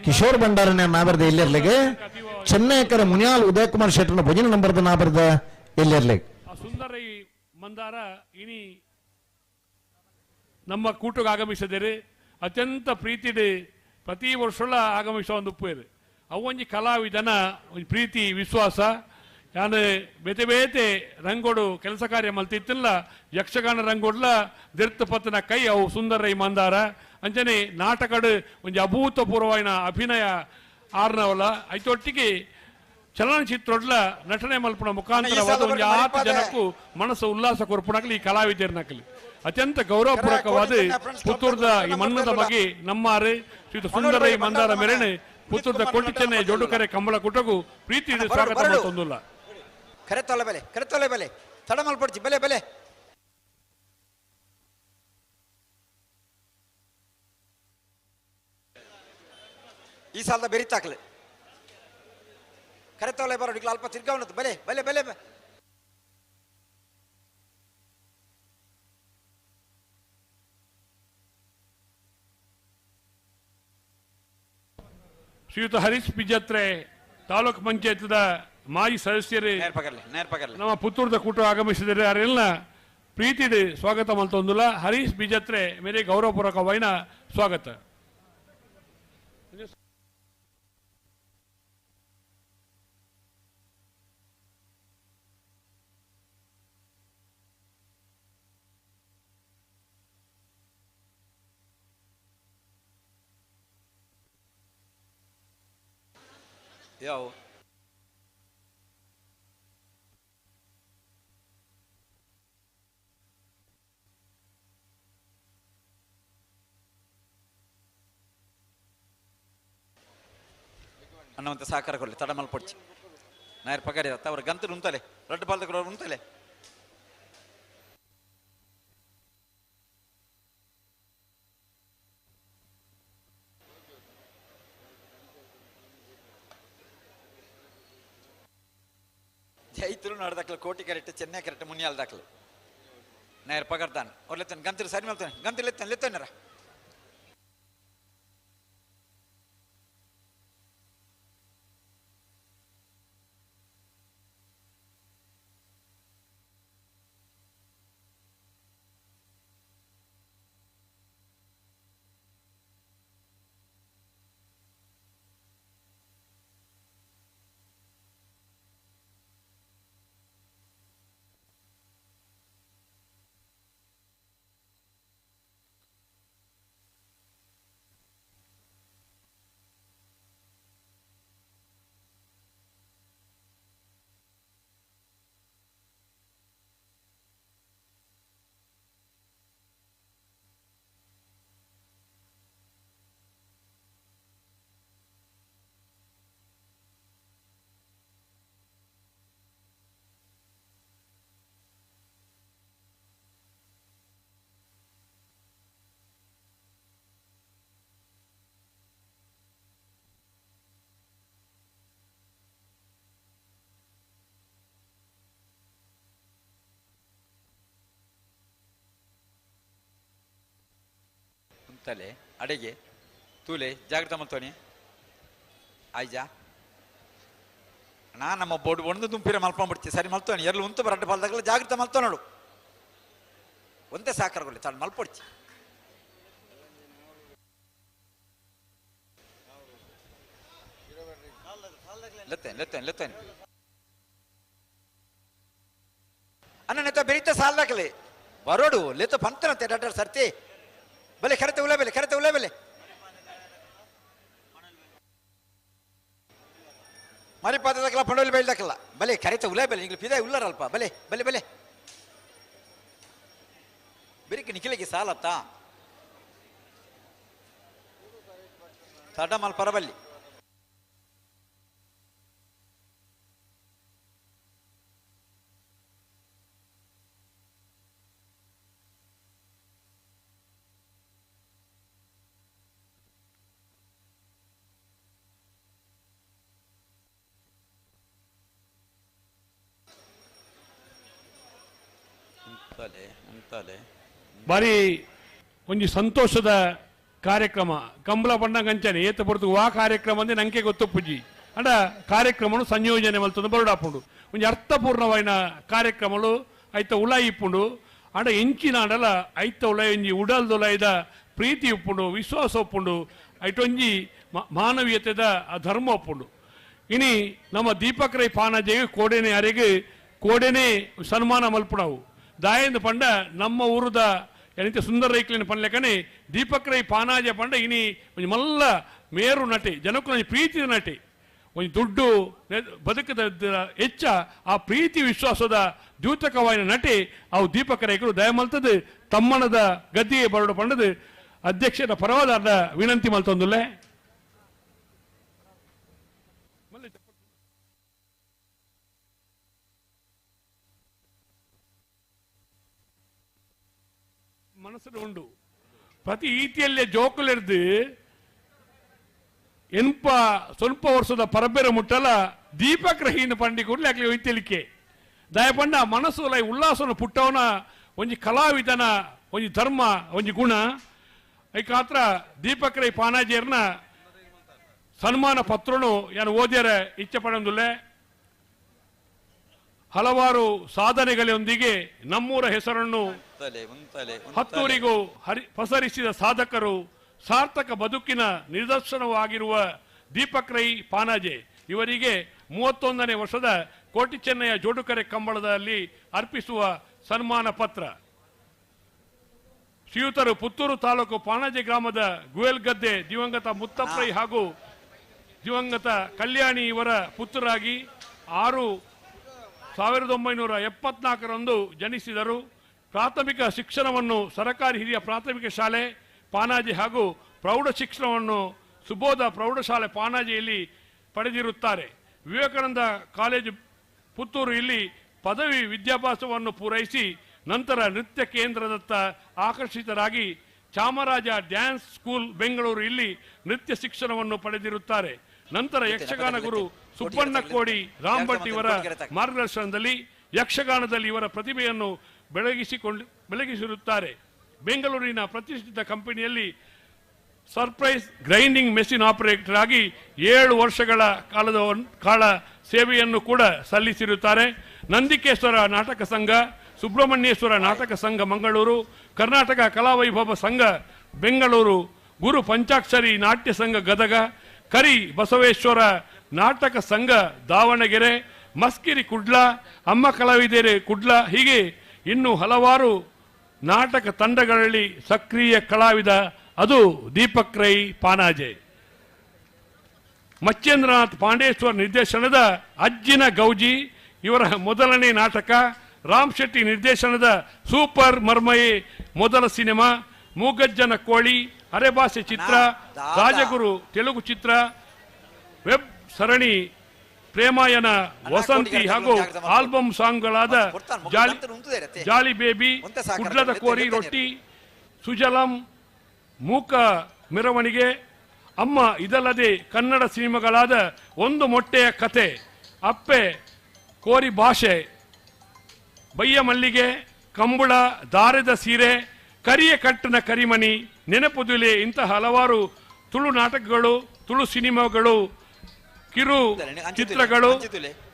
ಕಿಶೋರ್ ಭಂಡಾರನ ನಾವಿರ್ದ ಇಲ್ಲಿರ್ಲಿಗೆ ಚೆನ್ನೈ ಕರೆ ಮುನಿಯಾಲ್ ಉದಯ್ ಕುಮಾರ್ ಶೆಟ್ಟರ್ನ ಪುಂಜಿನ ನಂಬರ್ದ ನಾವಿರ್ದ ಇಲ್ಲಿರ್ಲಿ. ಸುಂದರ ಮಂದಾರ ಇನಿ ನಮ್ಮ ಕೂಟಕ್ಕೆ ಆಗಮಿಸಿದರೆ ಅತ್ಯಂತ ಪ್ರೀತಿಡೆ ಪ್ರತಿ ವರ್ಷಲ ಆಗಮಿಸುವ ಒಂದು ಉಪ್ಪೇರು ಅವೊಂಜಿ ಕಲಾವಿದನ ಒಂದು ಪ್ರೀತಿ ವಿಶ್ವಾಸ. ಯಾನು ಬೇತೆ ಬೇತೆ ರಂಗೋಡು ಕೆಲಸ ಕಾರ್ಯ ಮಲ್ತಿತ್ತಿಲ್ಲ ಯಕ್ಷಗಾನ ರಂಗೋಡ್ಲ ದಿರ್ತ ಪತ್ತನ ಕೈ ಅವು ಸುಂದರ ಈ ಮಂದಾರ ಅಂಚನೆ ನಾಟಕಡು ಒಂಜಿ ಅಭೂತಪೂರ್ವವಾಯಿನ ಅಭಿನಯ ಆರ್ನವಲ ಐತೊಟ್ಟಿಗೆ ಚಲನಚಿತ್ರೊಡ್ಲ ನಟನೆ ಮಲ್ಪುನ ಮುಖಾಂತರ ಒಂಜಿ ಆತ ಜನಕ್ಕೂ ಮನಸ್ಸು ಉಲ್ಲಾಸ ಕೊರ್ಪುಣಕಲಿ ಈ ಕಲಾವಿದರ್ನಕಲಿ ಅತ್ಯಂತ ಗೌರವಪೂರ್ವಕವಾದ ಪುತ್ತೂರ್ದ ಈ ಮಣ್ಣದ ಬಗ್ಗೆ ನಮ್ಮಾರು ಶ್ರೀ ಸುಂದರ ಈ ಮಂದಾರ ಮೆರಣೆ ಪುತ್ತೂರ್ದ ಕೋಟಿ ಚೆನ್ನೈ ಜೋಡುಕರೆ ಕಂಬಳ ಕುಟಗು ಪ್ರೀತಿ ಸ್ವಾಗತ ಮತ್ತೊಂದಿಲ್ಲ. ಕರೆತೊಲೆ ಬೆಲೆ ಕರೆತೊಲೆ ಬೆಲೆ ತಡ ಮಲ್ಪಡ್ಚಿ ಬೆಲೆ ಬೆಲೆ ಈ ಸಾಲದ ಬೆರಿತಾಕ್ಲೆ ಕರೆತೊಲೆ ಬರೋ ಅಲ್ಪ ತಿರ್ಗಾವನದ್ದು ಬೆಲೆ ಬೆಲೆ ಬೆಲೆ. ಶ್ರೀಯುತ ಹರೀಶ್ ಬಿಜತ್ರೆ ತಾಲೂಕು ಪಂಚಾಯತ್ದ ಮಾಜಿ ಸದಸ್ಯರು ನಮ್ಮ ಪುತ್ತೂರ್ದ ಕೂಟ ಆಗಮಿಸಿದರೆ ಅವರೆಲ್ಲ ಪ್ರೀತಿ ಸ್ವಾಗತ ಮಲ್ತೊಂದುಲ್ಲ. ಹರೀಶ್ ಬಿಜತ್ರೆ ಮೇರೆ ಗೌರವಪೂರ್ವಕವಾಯಿನ ಸ್ವಾಗತ. ಯಾವ ಅನ್ನುವಂಥ ಸಹಕಾರ ಕೊಡಲಿ ತಡ ಮಲ್ಪೊಡ್ಚಿ ನಾಯರ್ ಪಗಡಿ ಅವ್ರ ಗಂತರು ಉಂತಲೆ ರಡ್ಡು ಪಾಲ್ದಕ್ರು ಉಂತಲೆ. ಜೈ ತುಳುನಾಡು ದಾಖಲೆ ಕೋಟಿ ಕರೆಕ್ಟ್ ಚೆನ್ನೈ ಕರೆಕ್ಟ್ ಮುನಿಯಾಲ್ ದಾಖಲೆ ನಾಯರ್ ಪಗಡ್ತಾನೆ ಅವ್ರು ಲೆತ್ತಾನೆ ಗಂತರು ಸರಿ ಮಾಡ್ತಾನೆ ಗಂತರು ಲೆತ್ತಾನೆ ಲೆತ್ತಾನಾರ. ತಲೆ ಅಡಿಗೆ ತೂಲೆ ಜಾಗ್ರತೆ ಮಲ್ತೋನಿ ಆಯ್ಜಾ ನಾ ನಮ್ಮ ಬೋರ್ಡ್ ಒಂದು ತುಂಪಿರ ಮಲ್ಕೊಂಡ್ಬಿಡ್ತೀವಿ ಸರಿ ಮಲ್ತೋನಿ ಎರ್ಲು ಉಂತು ಬರಡ್ಡ ಪಾಲ್ದಾಗಲ ಜಾಗ್ರತೆ ಮಲ್ತೋ ನೋಡು ಒಂದೇ ಸಾಕರಗೊಳ್ಳಿ ತಾನು ಮಲ್ಪೊಡ್ಚಿ. ಲೆತ್ತೇನೆ ಲೆತ್ತೇನೆ ಲೆತ್ತೇನೆ ಅಣ್ಣ ನೆತ್ತ ಬೆರಿತ ಸಾಲ್ದಾಕಲೆ ಬರೋಡು ಲೆತ್ತ ಪಂತನಂತೆ ಡಾಕ್ಟರ್ ಸರ್ತಿ ಬಲೆ ಕರೆತ ಉಲ್ಲ ಬೆಲೆ ಕರೆತ ಉಲ್ಲ ಬೆಲೆ ಮರಿಪಾದಕಲ್ಲ ಪಂಡೋಲಿ ಬೈಲ್ದಕ್ಕಲ್ಲ ಬಲೆ ಕರೆತ ಉಲ್ಲ ಬೆಲೆ ನಿಂಗೆ ಪಿದ ಉಲ್ಲರಲ್ಪ ಬಲೆ ಬಲೆ ಬಲೆ ಬೆರಿಕೆ ನಿಖಿಲಿಗೆ ಸಾಲತ್ತ ತಡಮಲ್ ಪರಬಲ್ಲಿ ಬಾರಿ ಒಂಜಿ ಸಂತೋಷದ ಕಾರ್ಯಕ್ರಮ ಕಂಬಳ ಬಣ್ಣಂಗಂಚನೆ ಏತ ಪೊರ್ತು ವಾ ಕಾರ್ಯಕ್ರಮ ಅಂದ್ರೆ ನಂಗೆ ಗೊತ್ತುಪ್ಪುಜಿ ಅಂಡ ಕಾರ್ಯಕ್ರಮನು ಸಂಯೋಜನೆ ಮಲ್ತೊಂದು ಬರುಡಾಪುಂಡು ಒಂಜಿ ಅರ್ಥಪೂರ್ಣವಾಯಿನ ಕಾರ್ಯಕ್ರಮಲು ಐತ ಉಲಾಯಿ ಇಪ್ಪುಂಡು ಅಂಡ ಎಂಚಿನ ಅಂಡಲ ಐತ ಉಲಾಯಿ ಒಂಜಿ ಉಡಲ್ದುಲಾಯ್ದ ಪ್ರೀತಿ ಉಪ್ಪುಂಡು ವಿಶ್ವಾಸ ಉಪ್ಪುಂಡು ಐಟೊಂಜಿ ಮಾನವೀಯತೆದ ಆ ಧರ್ಮ ಉಪ್ಪುಂಡು. ಇನಿ ನಮ್ಮ ದೀಪಕ್ ರೈ ಪಾನಾಜೆಗೆ ಕೋಡೆನೆ ಅರೆಗೆ ಕೋಡೆನೆ ಸನ್ಮಾನ ಮಲ್ಪುಣವು ದಾಯಂದ ಪಂಡ ನಮ್ಮ ಊರುದ ಏನಂತೆ ಸುಂದರ ರೈಕ್ಲಿನ ಪನ್ಲೆಕನೆ ದೀಪಕ್ ರೈ ಪಾನಾಜೆ ಪಂಡ ಇನಿ ಒಂಜಿ ಮಲ್ಲ ಮೇರು ನಟೆ ಜನಕ್ಕೂ ಒಂಜಿ ಪ್ರೀತಿದ ನಟೆ ಒಂಜಿ ದುಡ್ಡು ಬದುಕದ ಹೆಚ್ಚ ಆ ಪ್ರೀತಿ ವಿಶ್ವಾಸದ ದ್ಯೂತಕವಾಯಿನ ನಟೆ ಅವು ದೀಪಕ್ ರೈಕರು ದಯಮಲ್ತದೆ ತಮ್ಮಣದ ಗದ್ದಿಗೆ ಬರಡು ಪಂಡದು ಅಧ್ಯಕ್ಷರ ಪರವಾದ ವಿನಂತಿ ಮಲ್ತೊಂದುಲ್ಲೆ. ಮನಸ್ಸು ಉಂಡು ಪ್ರತಿ ಈತಿಯಲ್ಲೇ ಜೋಕುಲೆರ್ದು ಎನ್ಪ ಸ್ವಲ್ಪ ವರ್ಷದ ಪರಬೇರ ಮುಟ್ಟಲ ದೀಪಕ್ ರಹೀನ ಪಂಡಿ ಕೂಡಲೇ ಆಗ್ಲಿ ಒಯ್ತಲಿಕ್ಕೆ ದಯಪಂಡ ಮನಸ್ಸು ಲೈ ಉಲ್ಲಾಸನ ಪುಟ್ಟವನ ಒಂಜಿ ಕಲಾವಿದನ ಒಂಜಿ ಧರ್ಮ ಒಂಜಿ ಗುಣ ಐಕಾತ್ರ ದೀಪಕ್ ರೈ ಪಾನಾಜೇರ್ನ ಸನ್ಮಾನ ಪತ್ರನು ಯಾನು ಓದ್ಯರ ಇಚ್ಛೆ ಪಡೊಂದುಲ್ಲೆ. ಹಲವಾರು ಸಾಧನೆಗಳೊಂದಿಗೆ ನಮ್ಮೂರ ಹೆಸರನ್ನು ಹತ್ತೂರಿಗೂ ಪಸರಿಸಿದ ಸಾಧಕರು ಸಾರ್ಥಕ ಬದುಕಿನ ನಿದರ್ಶನವಾಗಿರುವ ದೀಪಕ್ ರೈ ಪಾನಾಜೆ ಇವರಿಗೆ 31ನೇ ವರ್ಷದ ಕೋಟಿ ಚೆನ್ನಯ್ಯ ಜೋಡುಕರೆ ಕಂಬಳದಲ್ಲಿ ಅರ್ಪಿಸುವ ಸನ್ಮಾನ ಪತ್ರ. ಶ್ರೀಯುತರು ಪುತ್ತೂರು ತಾಲೂಕು ಪಾನಾಜೆ ಗ್ರಾಮದ ಗುವೆಲ್ಗದ್ದೆ ದಿವಂಗತ ಮುತ್ತಪ್ಪ ರೈ ಹಾಗೂ ದಿವಂಗತ ಕಲ್ಯಾಣಿ ಇವರ ಪುತ್ರರಾಗಿ 6/1974 ಜನಿಸಿದರು. ಪ್ರಾಥಮಿಕ ಶಿಕ್ಷಣವನ್ನು ಸರಕಾರಿ ಹಿರಿಯ ಪ್ರಾಥಮಿಕ ಶಾಲೆ ಪಾನಾಜಿ ಹಾಗೂ ಪ್ರೌಢ ಶಿಕ್ಷಣವನ್ನು ಸುಬೋಧ ಪ್ರೌಢಶಾಲೆ ಪಾನಾಜಿಯಲ್ಲಿ ಪಡೆದಿರುತ್ತಾರೆ. ವಿವೇಕಾನಂದ ಕಾಲೇಜು ಪುತ್ತೂರು ಇಲ್ಲಿ ಪದವಿ ವಿದ್ಯಾಭ್ಯಾಸವನ್ನು ಪೂರೈಸಿ ನಂತರ ನೃತ್ಯ ಕೇಂದ್ರದತ್ತ ಆಕರ್ಷಿತರಾಗಿ ಚಾಮರಾಜ ಡ್ಯಾನ್ಸ್ ಸ್ಕೂಲ್ ಬೆಂಗಳೂರು ಇಲ್ಲಿ ನೃತ್ಯ ಶಿಕ್ಷಣವನ್ನು ಪಡೆದಿರುತ್ತಾರೆ. ನಂತರ ಯಕ್ಷಗಾನ ಗುರು ಸುಬ್ಬಣ್ಣ ಕೋಡಿ ರಾಮ್ ಭಟ್ ಇವರ ಮಾರ್ಗದರ್ಶನದಲ್ಲಿ ಯಕ್ಷಗಾನದಲ್ಲಿ ಇವರ ಪ್ರತಿಭೆಯನ್ನು ಬೆಳಗಿಸಿರುತ್ತಾರೆ. ಬೆಂಗಳೂರಿನ ಪ್ರತಿಷ್ಠಿತ ಕಂಪನಿಯಲ್ಲಿ surprise grinding machine operator ಆಗಿ 7 ವರ್ಷಗಳ ಕಾಲ ಸೇವೆಯನ್ನು ಕೂಡ ಸಲ್ಲಿಸಿರುತ್ತಾರೆ. ನಂದಿಕೇಶ್ವರ ನಾಟಕ ಸಂಘ, ಸುಬ್ರಹ್ಮಣ್ಯೇಶ್ವರ ನಾಟಕ ಸಂಘ ಮಂಗಳೂರು, ಕರ್ನಾಟಕ ಕಲಾವೈಭವ ಸಂಘ ಬೆಂಗಳೂರು, ಗುರು ಪಂಚಾಕ್ಷರಿ ನಾಟ್ಯ ಸಂಘ ಗದಗ, ಕರಿ ಬಸವೇಶ್ವರ ನಾಟಕ ಸಂಘ ದಾವಣಗೆರೆ, ಮಸ್ಕಿರಿ ಕುಡ್ಲ, ಅಮ್ಮ ಕಲಾವಿದರೆ ಕುಡ್ಲ, ಹೀಗೆ ಇನ್ನು ಹಲವಾರು ನಾಟಕ ತಂಡಗಳಲ್ಲಿ ಸಕ್ರಿಯ ಕಲಾವಿದ ಅದು ದೀಪಕ್ ರೈ ಪಾನಾಜೆ. ಮಚ್ಚೇಂದ್ರನಾಥ್ ಪಾಂಡೇಶ್ವರ್ ನಿರ್ದೇಶನದ ಅಜ್ಜಿನ ಗೌಜಿ ಇವರ ಮೊದಲನೇ ನಾಟಕ, ರಾಮ್ ಶೆಟ್ಟಿ ನಿರ್ದೇಶನದ ಸೂಪರ್ ಮರ್ಮಯೆ ಮೊದಲ ಸಿನಿಮಾ, ಮೂಗಜ್ಜನ ಕೋಳಿ ಅರೆಭಾಷೆ ಚಿತ್ರ, ರಾಜಗುರು ತೆಲುಗು ಚಿತ್ರ, ವೆಬ್ ಸರಣಿ ಪ್ರೇಮಾಯನ ವಸಂತಿ ಹಾಗೂ ಆಲ್ಬಮ್ ಸಾಂಗ್ಗಳಾದ ಜಾಲಿ ಬೇಬಿ, ಕುಡ್ಲದ ಕೋರಿ ರೊಟ್ಟಿ, ಸುಜಲಂ, ಮೂಕ ಮೆರವಣಿಗೆ, ಅಮ್ಮ ಇದಲ್ಲದೆ ಕನ್ನಡ ಸಿನಿಮಾಗಳಾದ ಒಂದು ಮೊಟ್ಟೆಯ ಕತೆ, ಅಪ್ಪೆ ಕೋರಿ ಭಾಷೆ, ಬಯ್ಯ ಮಲ್ಲಿಗೆ, ಕಂಬಳ, ದಾರದ ಸೀರೆ, ಕರಿಯ ಕಟ್ಟನ ಕರಿಮಣಿ, ನೆನಪುದುಲೆ ಇಂತಹ ಹಲವಾರು ತುಳು ನಾಟಕಗಳು, ತುಳು ಸಿನಿಮಾಗಳು, ಕಿರು ಚಿತ್ರಗಳು,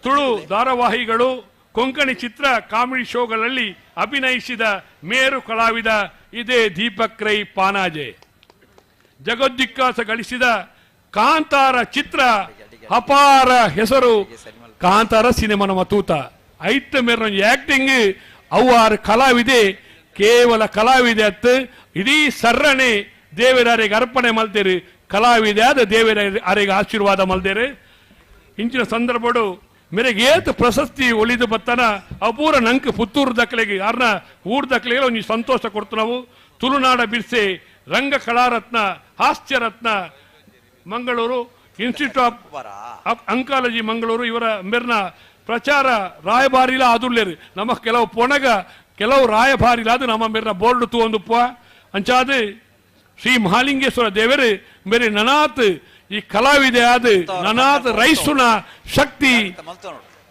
ತುಳು ಧಾರಾವಾಹಿಗಳು, ಕೊಂಕಣಿ ಚಿತ್ರ, ಕಾಮಿಡಿ ಶೋಗಳಲ್ಲಿ ಅಭಿನಯಿಸಿದ ಮೇರು ಕಲಾವಿದ ಇದೇ ದೀಪಕ್ ರೈ ಪಾನಾಜೆ. ಜಗದ್ವಿಖ್ಯಾತ ಗಳಿಸಿದ ಕಾಂತಾರ ಚಿತ್ರ ಅಪಾರ ಹೆಸರು ಕಾಂತಾರ ಸಿನಿಮಾ ನಮ್ಮ ತೂತ ಐತ ಮೇರ್ ಆಕ್ಟಿಂಗ್ ಅವ್ವಾರು ಕಲಾವಿದೆ ಕೇವಲ ಕಲಾವಿದೆ ಅತ್ತು ಇಡೀ ಸರ್ರಣೆ ದೇವರಾರಿಗೆ ಅರ್ಪಣೆ ಮಲ್ತೇರಿ ಕಲಾವಿದೆ ಆದ ದೇವರ ಅರೆಗೆ ಆಶೀರ್ವಾದ ಮಲ್ದೇರಿ ಇಂಚಿನ ಸಂದರ್ಭಡು ಮೇರೆಗೆ ಏತು ಪ್ರಶಸ್ತಿ ಒಲಿದು ಬತ್ತನ ಅಪೂರ ನಂಕ್ ಪುತ್ತೂರು ದಕ್ಕಲೆಗೆ ಯಾರನ್ನ ಊರು ದಕ್ಕಲೆಗೆ ಒಂದು ಸಂತೋಷ ಕೊಡ್ತು ನಾವು ತುಳುನಾಡ ಬಿರ್ಸೆ Ranga Kalaratna Hasyaratna Mangaluru institute of oncology Mangaluru ಇವರ ಮೇರ್ನ ಪ್ರಚಾರ ರಾಯಭಾರಿಲ ಆದುರ್ಲೇರು ನಮ್ಮ ಕೆಲವು ಪೊಣಗ ಕೆಲವು ರಾಯಭಾರಿಲ ಅದು ನಮ್ಮ ಮೇರ್ನ ಬೋರ್ಡ್ ತೂವೊಂದುಪ್ಪ ಅಂಚಾದ ಶ್ರೀ ಮಹಾಲಿಂಗೇಶ್ವರ ದೇವರು ಮೇರೆ ನನಾತ್ ಈ ಕಲಾವಿದೆ ಆದ ನನಾತ್ ರೈಸುನ ಶಕ್ತಿ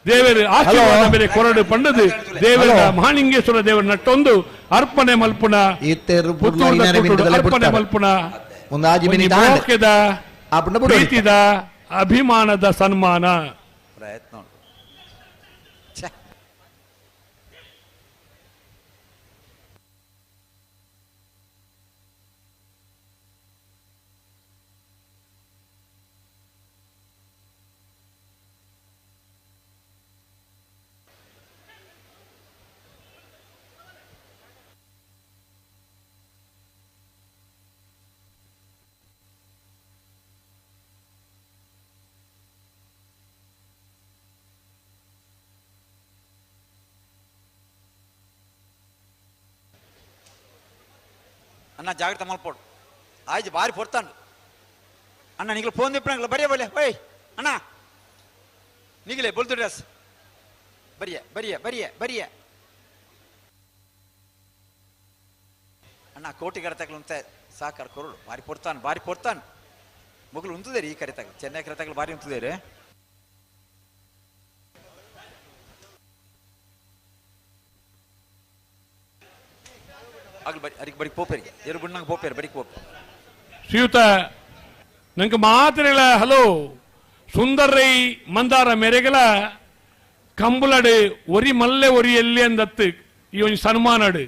ದೇವರು ಆಶೀರ್ವಾದ ಮೇಲೆ ಕೊರಡು ಪಂಡದು ದೇವರ ಮಹಾಲಿಂಗೇಶ್ವರ ದೇವರ ನಟ್ಟೊಂದು ಅರ್ಪಣೆ ಮಲ್ಪುಣ ಅರ್ಪಣೆ ಮಲ್ಪುಣ ಪ್ರೀತಿದ ಅಭಿಮಾನದ ಸನ್ಮಾನ. ಪ್ರಯತ್ನ ಅಣ್ಣ ಜಾಗ್ರತೆ ಮಲ್ಪೋಡು ಆಯ್ತು ಬಾರಿ ಪೊರ್ತಾಂಡು ಅಣ್ಣ ನಿಗ್ಲು ಫೋನ್ ದಿಪ್ಪನಂಗ್ಲ ಬರಿಯ ಬಲ್ಲೆ ಓಯ್ ಅಣ್ಣ ನಿಗಲೇ ಬೊಲ್ತು ಡ್ರೆಸ್ ಬರಿಯ ಬರಿಯ ಬರಿಯ ಬರಿಯ ಅಣ್ಣ ಕೋಟಿ ಕರೆತಗ್ಲು ಅಂತ ಸಾಕಾರ ಕೊರಳು ಬಾರಿ ಪೊರ್ತಾನು ಬಾರಿ ಪೊರ್ತಾನು ಮೊಗಲು ಉಂತುದೇರಿ ಈ ಕರೆತಗ್ಲು ಚೆನ್ನೈ ಕರೆತಗ್ಲು ಬಾರಿ ಉಂತುದೇರಿ ಬಡಿ ಪೋಪೇರಿಗೆ ಎರಡು ಬಣ್ಣಂಗೆ ಪೋಪೇರು ಬಡಿ ಪೋಪೆ ಶ್ರೀಯುತ ನಂಗೆ ಮಾತ್ರೆಗಳ ಹಲೋ ಸುಂದರೈ ಮಂದಾರ ಮೇರೆಗಳ ಕಂಬುಲಡು ಒರಿ ಮಲ್ಲೆ ಒರಿ ಎಲ್ಲಿ ಅಂದತ್ತು ಈ ಒಂಜಿ ಸನ್ಮಾನಡು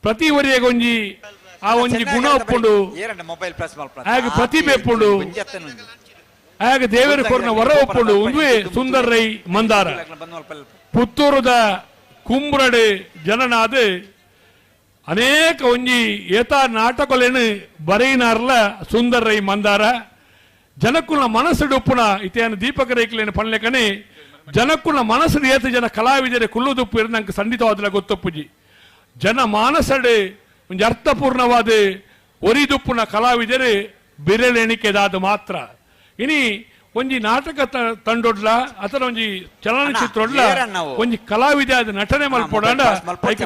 ಪ್ರತಿ ಒರಿಯಗೆ ಒಂಜಿ ಆ ಒಂಜಿ ಗುಣ ಒಪ್ಪುಂಡು ಮೊಬೈಲ್ ಪ್ರೆಸ್ ಆಗ ಪ್ರತಿಭೆ ಒಪ್ಪುಂಡು ಆಗ ದೇವರ ಕೊರ್ನ ವರ ಒಪ್ಪುಂಡು ಒಂದುವೆ ಸುಂದರೈ ಮಂದಾರ ಪುತ್ತೂರುದ ಕುಂಬ್ರಡು ಜನನಾದ ಅನೇಕ ಒಂಜಿ ಏತಾ ನಾಟಕಲೇನು ಬರೆಯಿನಾರ್ಲ ಸುಂದರೈ ಮಂದಾರ ಜನಕ್ಕುನ ಮನಸ್ಸುಡುಪ್ಪುನ ಇತೇನು ದೀಪಕ ರೇಖಲೇನು ಪನ್ಲೆಕನೆ ಜನಕ್ಕುನ ಮನಸ್ಸು ಏತ ಜನ ಕಲಾವಿದರೆ ಕುಲ್ಲುದುಪ್ಪು ಇರ ನಂಗೆ ಖಂಡಿತವಾದಲ ಗೊತ್ತೊಪ್ಪುಜಿ ಜನ ಮಾನಸಡೆ ಒಂಜಿ ಅರ್ಥಪೂರ್ಣವಾದ ಒರಿದುಪ್ಪುನ ಕಲಾವಿದರೆ ಬಿರಳೆಣಿಕೆದಾದ ಮಾತ್ರ ಇನಿ ಒಂಜಿ ನಾಟಕ ತಂಡೊಡ್ಲ ಅಥವಾ ಒಂಜಿ ಚಲನಚಿತ್ರೊಡ್ಲ ಒಂಜಿ ಕಲಾವಿದ ಆದ ನಟನೆ ಮಲ್ಪೊಡಂಡ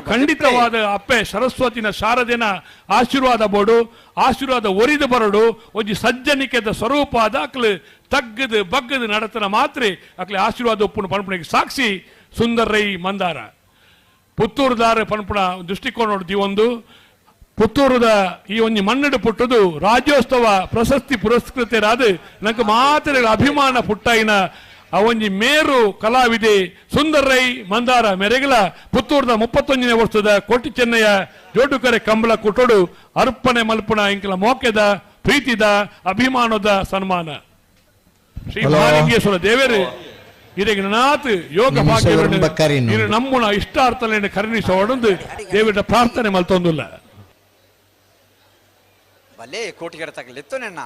ಖಂಡಿತವಾದ ಅಪ್ಪೆ ಸರಸ್ವತಿನ ಶಾರದೆನ ಆಶೀರ್ವಾದ ಬೋಡು ಆಶೀರ್ವಾದ ಒರಿದು ಬರಡು ಒಂಜಿ ಸಜ್ಜನಿಕೆದ ಸ್ವರೂಪ ಆದ ಅಕ್ಲು ತಗ್ಗದು ಬಗ್ಗದು ನಡತನ ಮಾತ್ರ ಅಕ್ಲೆ ಆಶೀರ್ವಾದ ಒಪ್ಪುನ ಪನ್ಪುಣಿಗೆ ಸಾಕ್ಷಿ ಸುಂದರೈ ಮಂದಾರ ಪುತ್ತೂರುದಾರ ಪನ್ಪುಣ ದೃಷ್ಟಿಕೋನ ಒಂದು ಪುತ್ತೂರುದ ಈ ಒಂಜಿ ಮಣ್ಣಡು ಪುಟ್ಟುದು ರಾಜ್ಯೋತ್ಸವ ಪ್ರಶಸ್ತಿ ಪುರಸ್ಕೃತರಾದ ನಂಗೆ ಮಾತ್ರ ಅಭಿಮಾನ ಪುಟ್ಟಾಯಿನ ಆ ಒಂಜಿ ಮೇರು ಕಲಾವಿದೆ ಸುಂದರೈ ಮಂದಾರ ಮೆರೆಗಲ ಪುತ್ತೂರುದ 31ನೇ ವರ್ಷದ ಕೋಟಿ ಚೆನ್ನಯ್ಯ ಜೋಡುಕರೆ ಕಂಬಳ ಕುಟೋಡು ಅರ್ಪಣೆ ಮಲ್ಪುಣ ಇಂಕಲ ಮೋಕೆದ ಪ್ರೀತಿದ ಅಭಿಮಾನದ ಸನ್ಮಾನ ಶ್ರೀ ಮಹಾಲಿಂಗೇಶ್ವರ ದೇವರು ಇದಕ್ಕೆ ನಾತ್ ಯೋಗ ಭಾಗ್ಯ ನಮ್ಮುನ ಇಷ್ಟಾರ್ಥಲೇನು ಕರುಣಿಸೋಡೊಂದು ದೇವರ ಪ್ರಾರ್ಥನೆ ಮಲ್ತೊಂದುಲ್ಲ ಭಲೇ ಕೋಟಿಗರ ತಗಲಿತ್ತು ನಿನ್ನ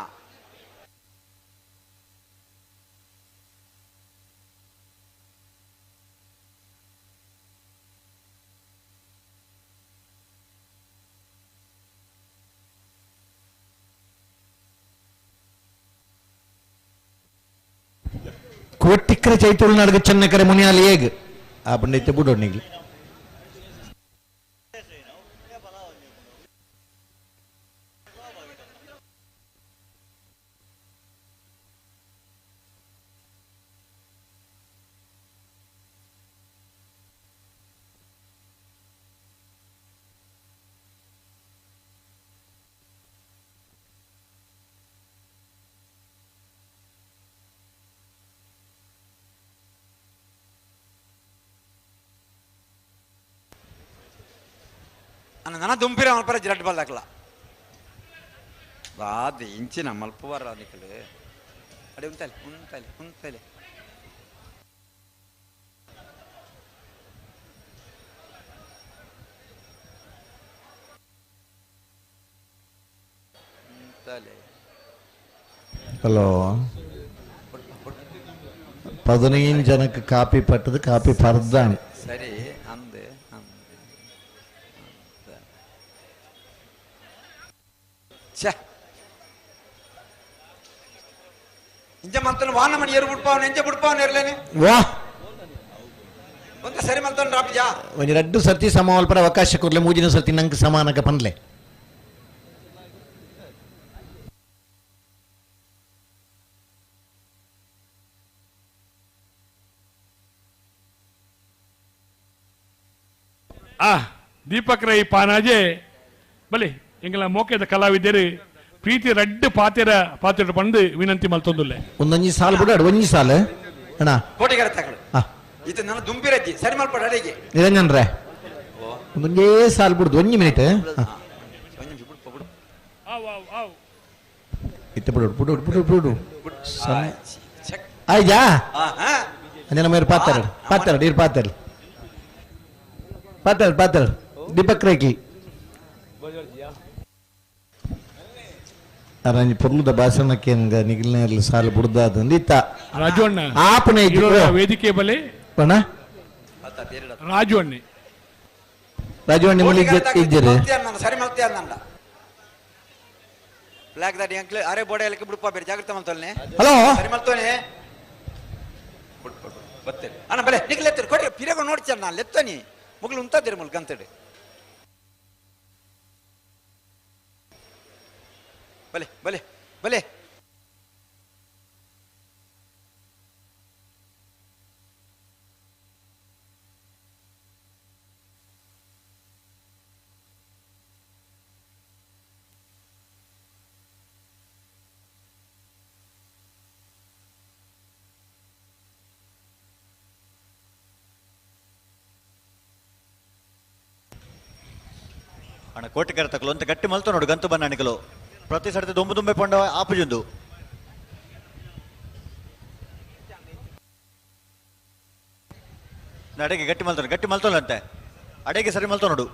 ಕೋಟಿಕ್ಕರೆ ಚೈತುಳ್ನಾಡ್ಗೆ ಚೆನ್ನಕರೆ ಮುನಿಯಾಲಿ ಹೇಗ್ ಆ ಪಂಡಿತ ಬುಡೋಣಿಗ್ಲಿ ನನ್ನ ದುಂಪಿರ ಮಲ್ಪರ ಜಿರಟ್ ಬಲ್ದಾಕ್ಲ ಬಾದ ಇಂಚಿನ ಮಲ್ಪುವಾರ ನಿಕಲೆ. ಅಡೆ ಉಂತಲೆ ಉಂತಲೆ ಉಂತಲೆ ಉಂತಲೆ. ಹಲೋ, 15 ಜನಕ್ಕೆ ಕಾಪಿ ಪಟ್ಟದು, ಕಾಪಿ ಪರ್ದಾಣಿ. ಸರಿ ಅಂದೆ ಅಂದೆ ಛೇ ಇಂಜ ಮಂತನ ವಾನ ಮಣಿ ಏರು ಬಿಡ್ಪಾವನ ಎಂಜ ಬಿಡ್ಪಾವನ ಇರ್ಲೇನೆ. ವಾ ಒಂದ ಸರಿ ಮಂತನ ರಾಪಜಾ ಒಂಜಿ ರಡ್ಡು ಸರ್ತಿ ಸಮವಲ್ಪರ ಅವಕಾಶ ಕೊರ್ಲೆ, ಮೂಜಿನ ಸರ್ತಿ ನಂಗೆ ಸಮಾನಕ ಪನ್ಲೆ. ಆ ದೀಪಕ್ ರೈ ಪಾನಾಜೆ ಬಲಿ ಎಂಗಲ ಮೋಕೆದ ಕಲಾವಿದರು ಪ್ರೀತಿ ರಡ್ಡು ಪಾತೆರ ಪಾತೆರ ಬಂದು ವಿನಂತಿ ಮಲ್ತೊಂದುಲ್ಲೆ. ಒಂದೊಂಜಿ ಸಾಲು ಬಿಡಾಡು, ಒಂಜಿ ಸಾಲು ಅಣ್ಣ ಕೋಟಿಗಾರ ತಗಳು ಇದು ನನ್ನ ದುಂಬಿರಜ್ಜಿ ಸರಿ ಮಲ್ಪಡ ಅಡಿಗೆ ನಿರಂಜನ್ ರೇ ಒಂದೊಂದೇ ಸಾಲು ಬಿಡುದು, ಒಂಜಿ ಮಿನಿಟ್ ಇತ್ತ ಬಿಡು ಬಿಡು ಬಿಡು ಬಿಡು ಆಯ್ತಾ. ಅಂಜನ ಮೇರ್ ಪಾತಾರ ಪಾತಾರ ನೀರು ಪಾತಾರ ಪಾತಾರ ಪಾತಾರ ದೀಪಕ್ ರೈಕಿ ಅರಂಜಿ ಪೊರ್ಲುದ ಭಾಷಣಕ್ಕೆ ನಿಗಿಲ್ನ ಸಾಲು ಬುಡ್ದಾದ ಇತ್ತ ರಾಜು ಅಣ್ಣ ಆಪನೆ ವೇದಿಕೆ ಬಲೆ ರಾಜು ಅಣ್ಣೆ ರಾಜು ಅಣ್ಣೆ ಮುಲಿ ಇಜ್ಜರೆ ಸರಿ ಮಲ್ತೆ ಅಂದ ಬ್ಲಾಕ್ ದಾಡಿ ಅಂಕ್ಲೆ ಅರೆ ಬೋಡೆ ಎಲಕ್ಕೆ ಬಿಡುಪ ಬೇರೆ ಜಾಗ್ರತೆ ಮಲ್ತೋಲ್ನೆ. ಹಲೋ ಸರಿ ಮಲ್ತೋನೆ ಬಿಡು ಬತ್ತೆ ಅಣ್ಣ ಬಲೆ ನಿಗ್ಲ ಎತ್ತಿರು ಕೊಡ್ರಿ ಪಿರಗ ನೋಡ್ಚಣ್ಣ ಲೆತ್ತನಿ ಮುಗ್ಲು ಉಂತಾದಿರು ಮುಲ್ ಗಂತಡೆ ಬಲೆ ಬಲೆ ಬಲೆ ಅಣ್ಣ ಕೋಟಿಕರ ತಕಲು ಅಂತ ಗಟ್ಟಿ ಮಲ್ತ ನೋಡು ಗಂತು ಬನ್ನ ಪ್ರತಿ ಸರ್ತಿ ದುಂಬು ದುಂಬೆ ಪೊಂಡ ಆಪುಜುಂದು. ಅಡೆಗೆ ಗಟ್ಟಿ ಮಲ್ತಾನೆ, ಗಟ್ಟಿ ಮಲ್ತೋಲ್ಲಂತೆ ಅಡೆಗೆ ಸರಿ ಮಲ್ತ ನೋಡು.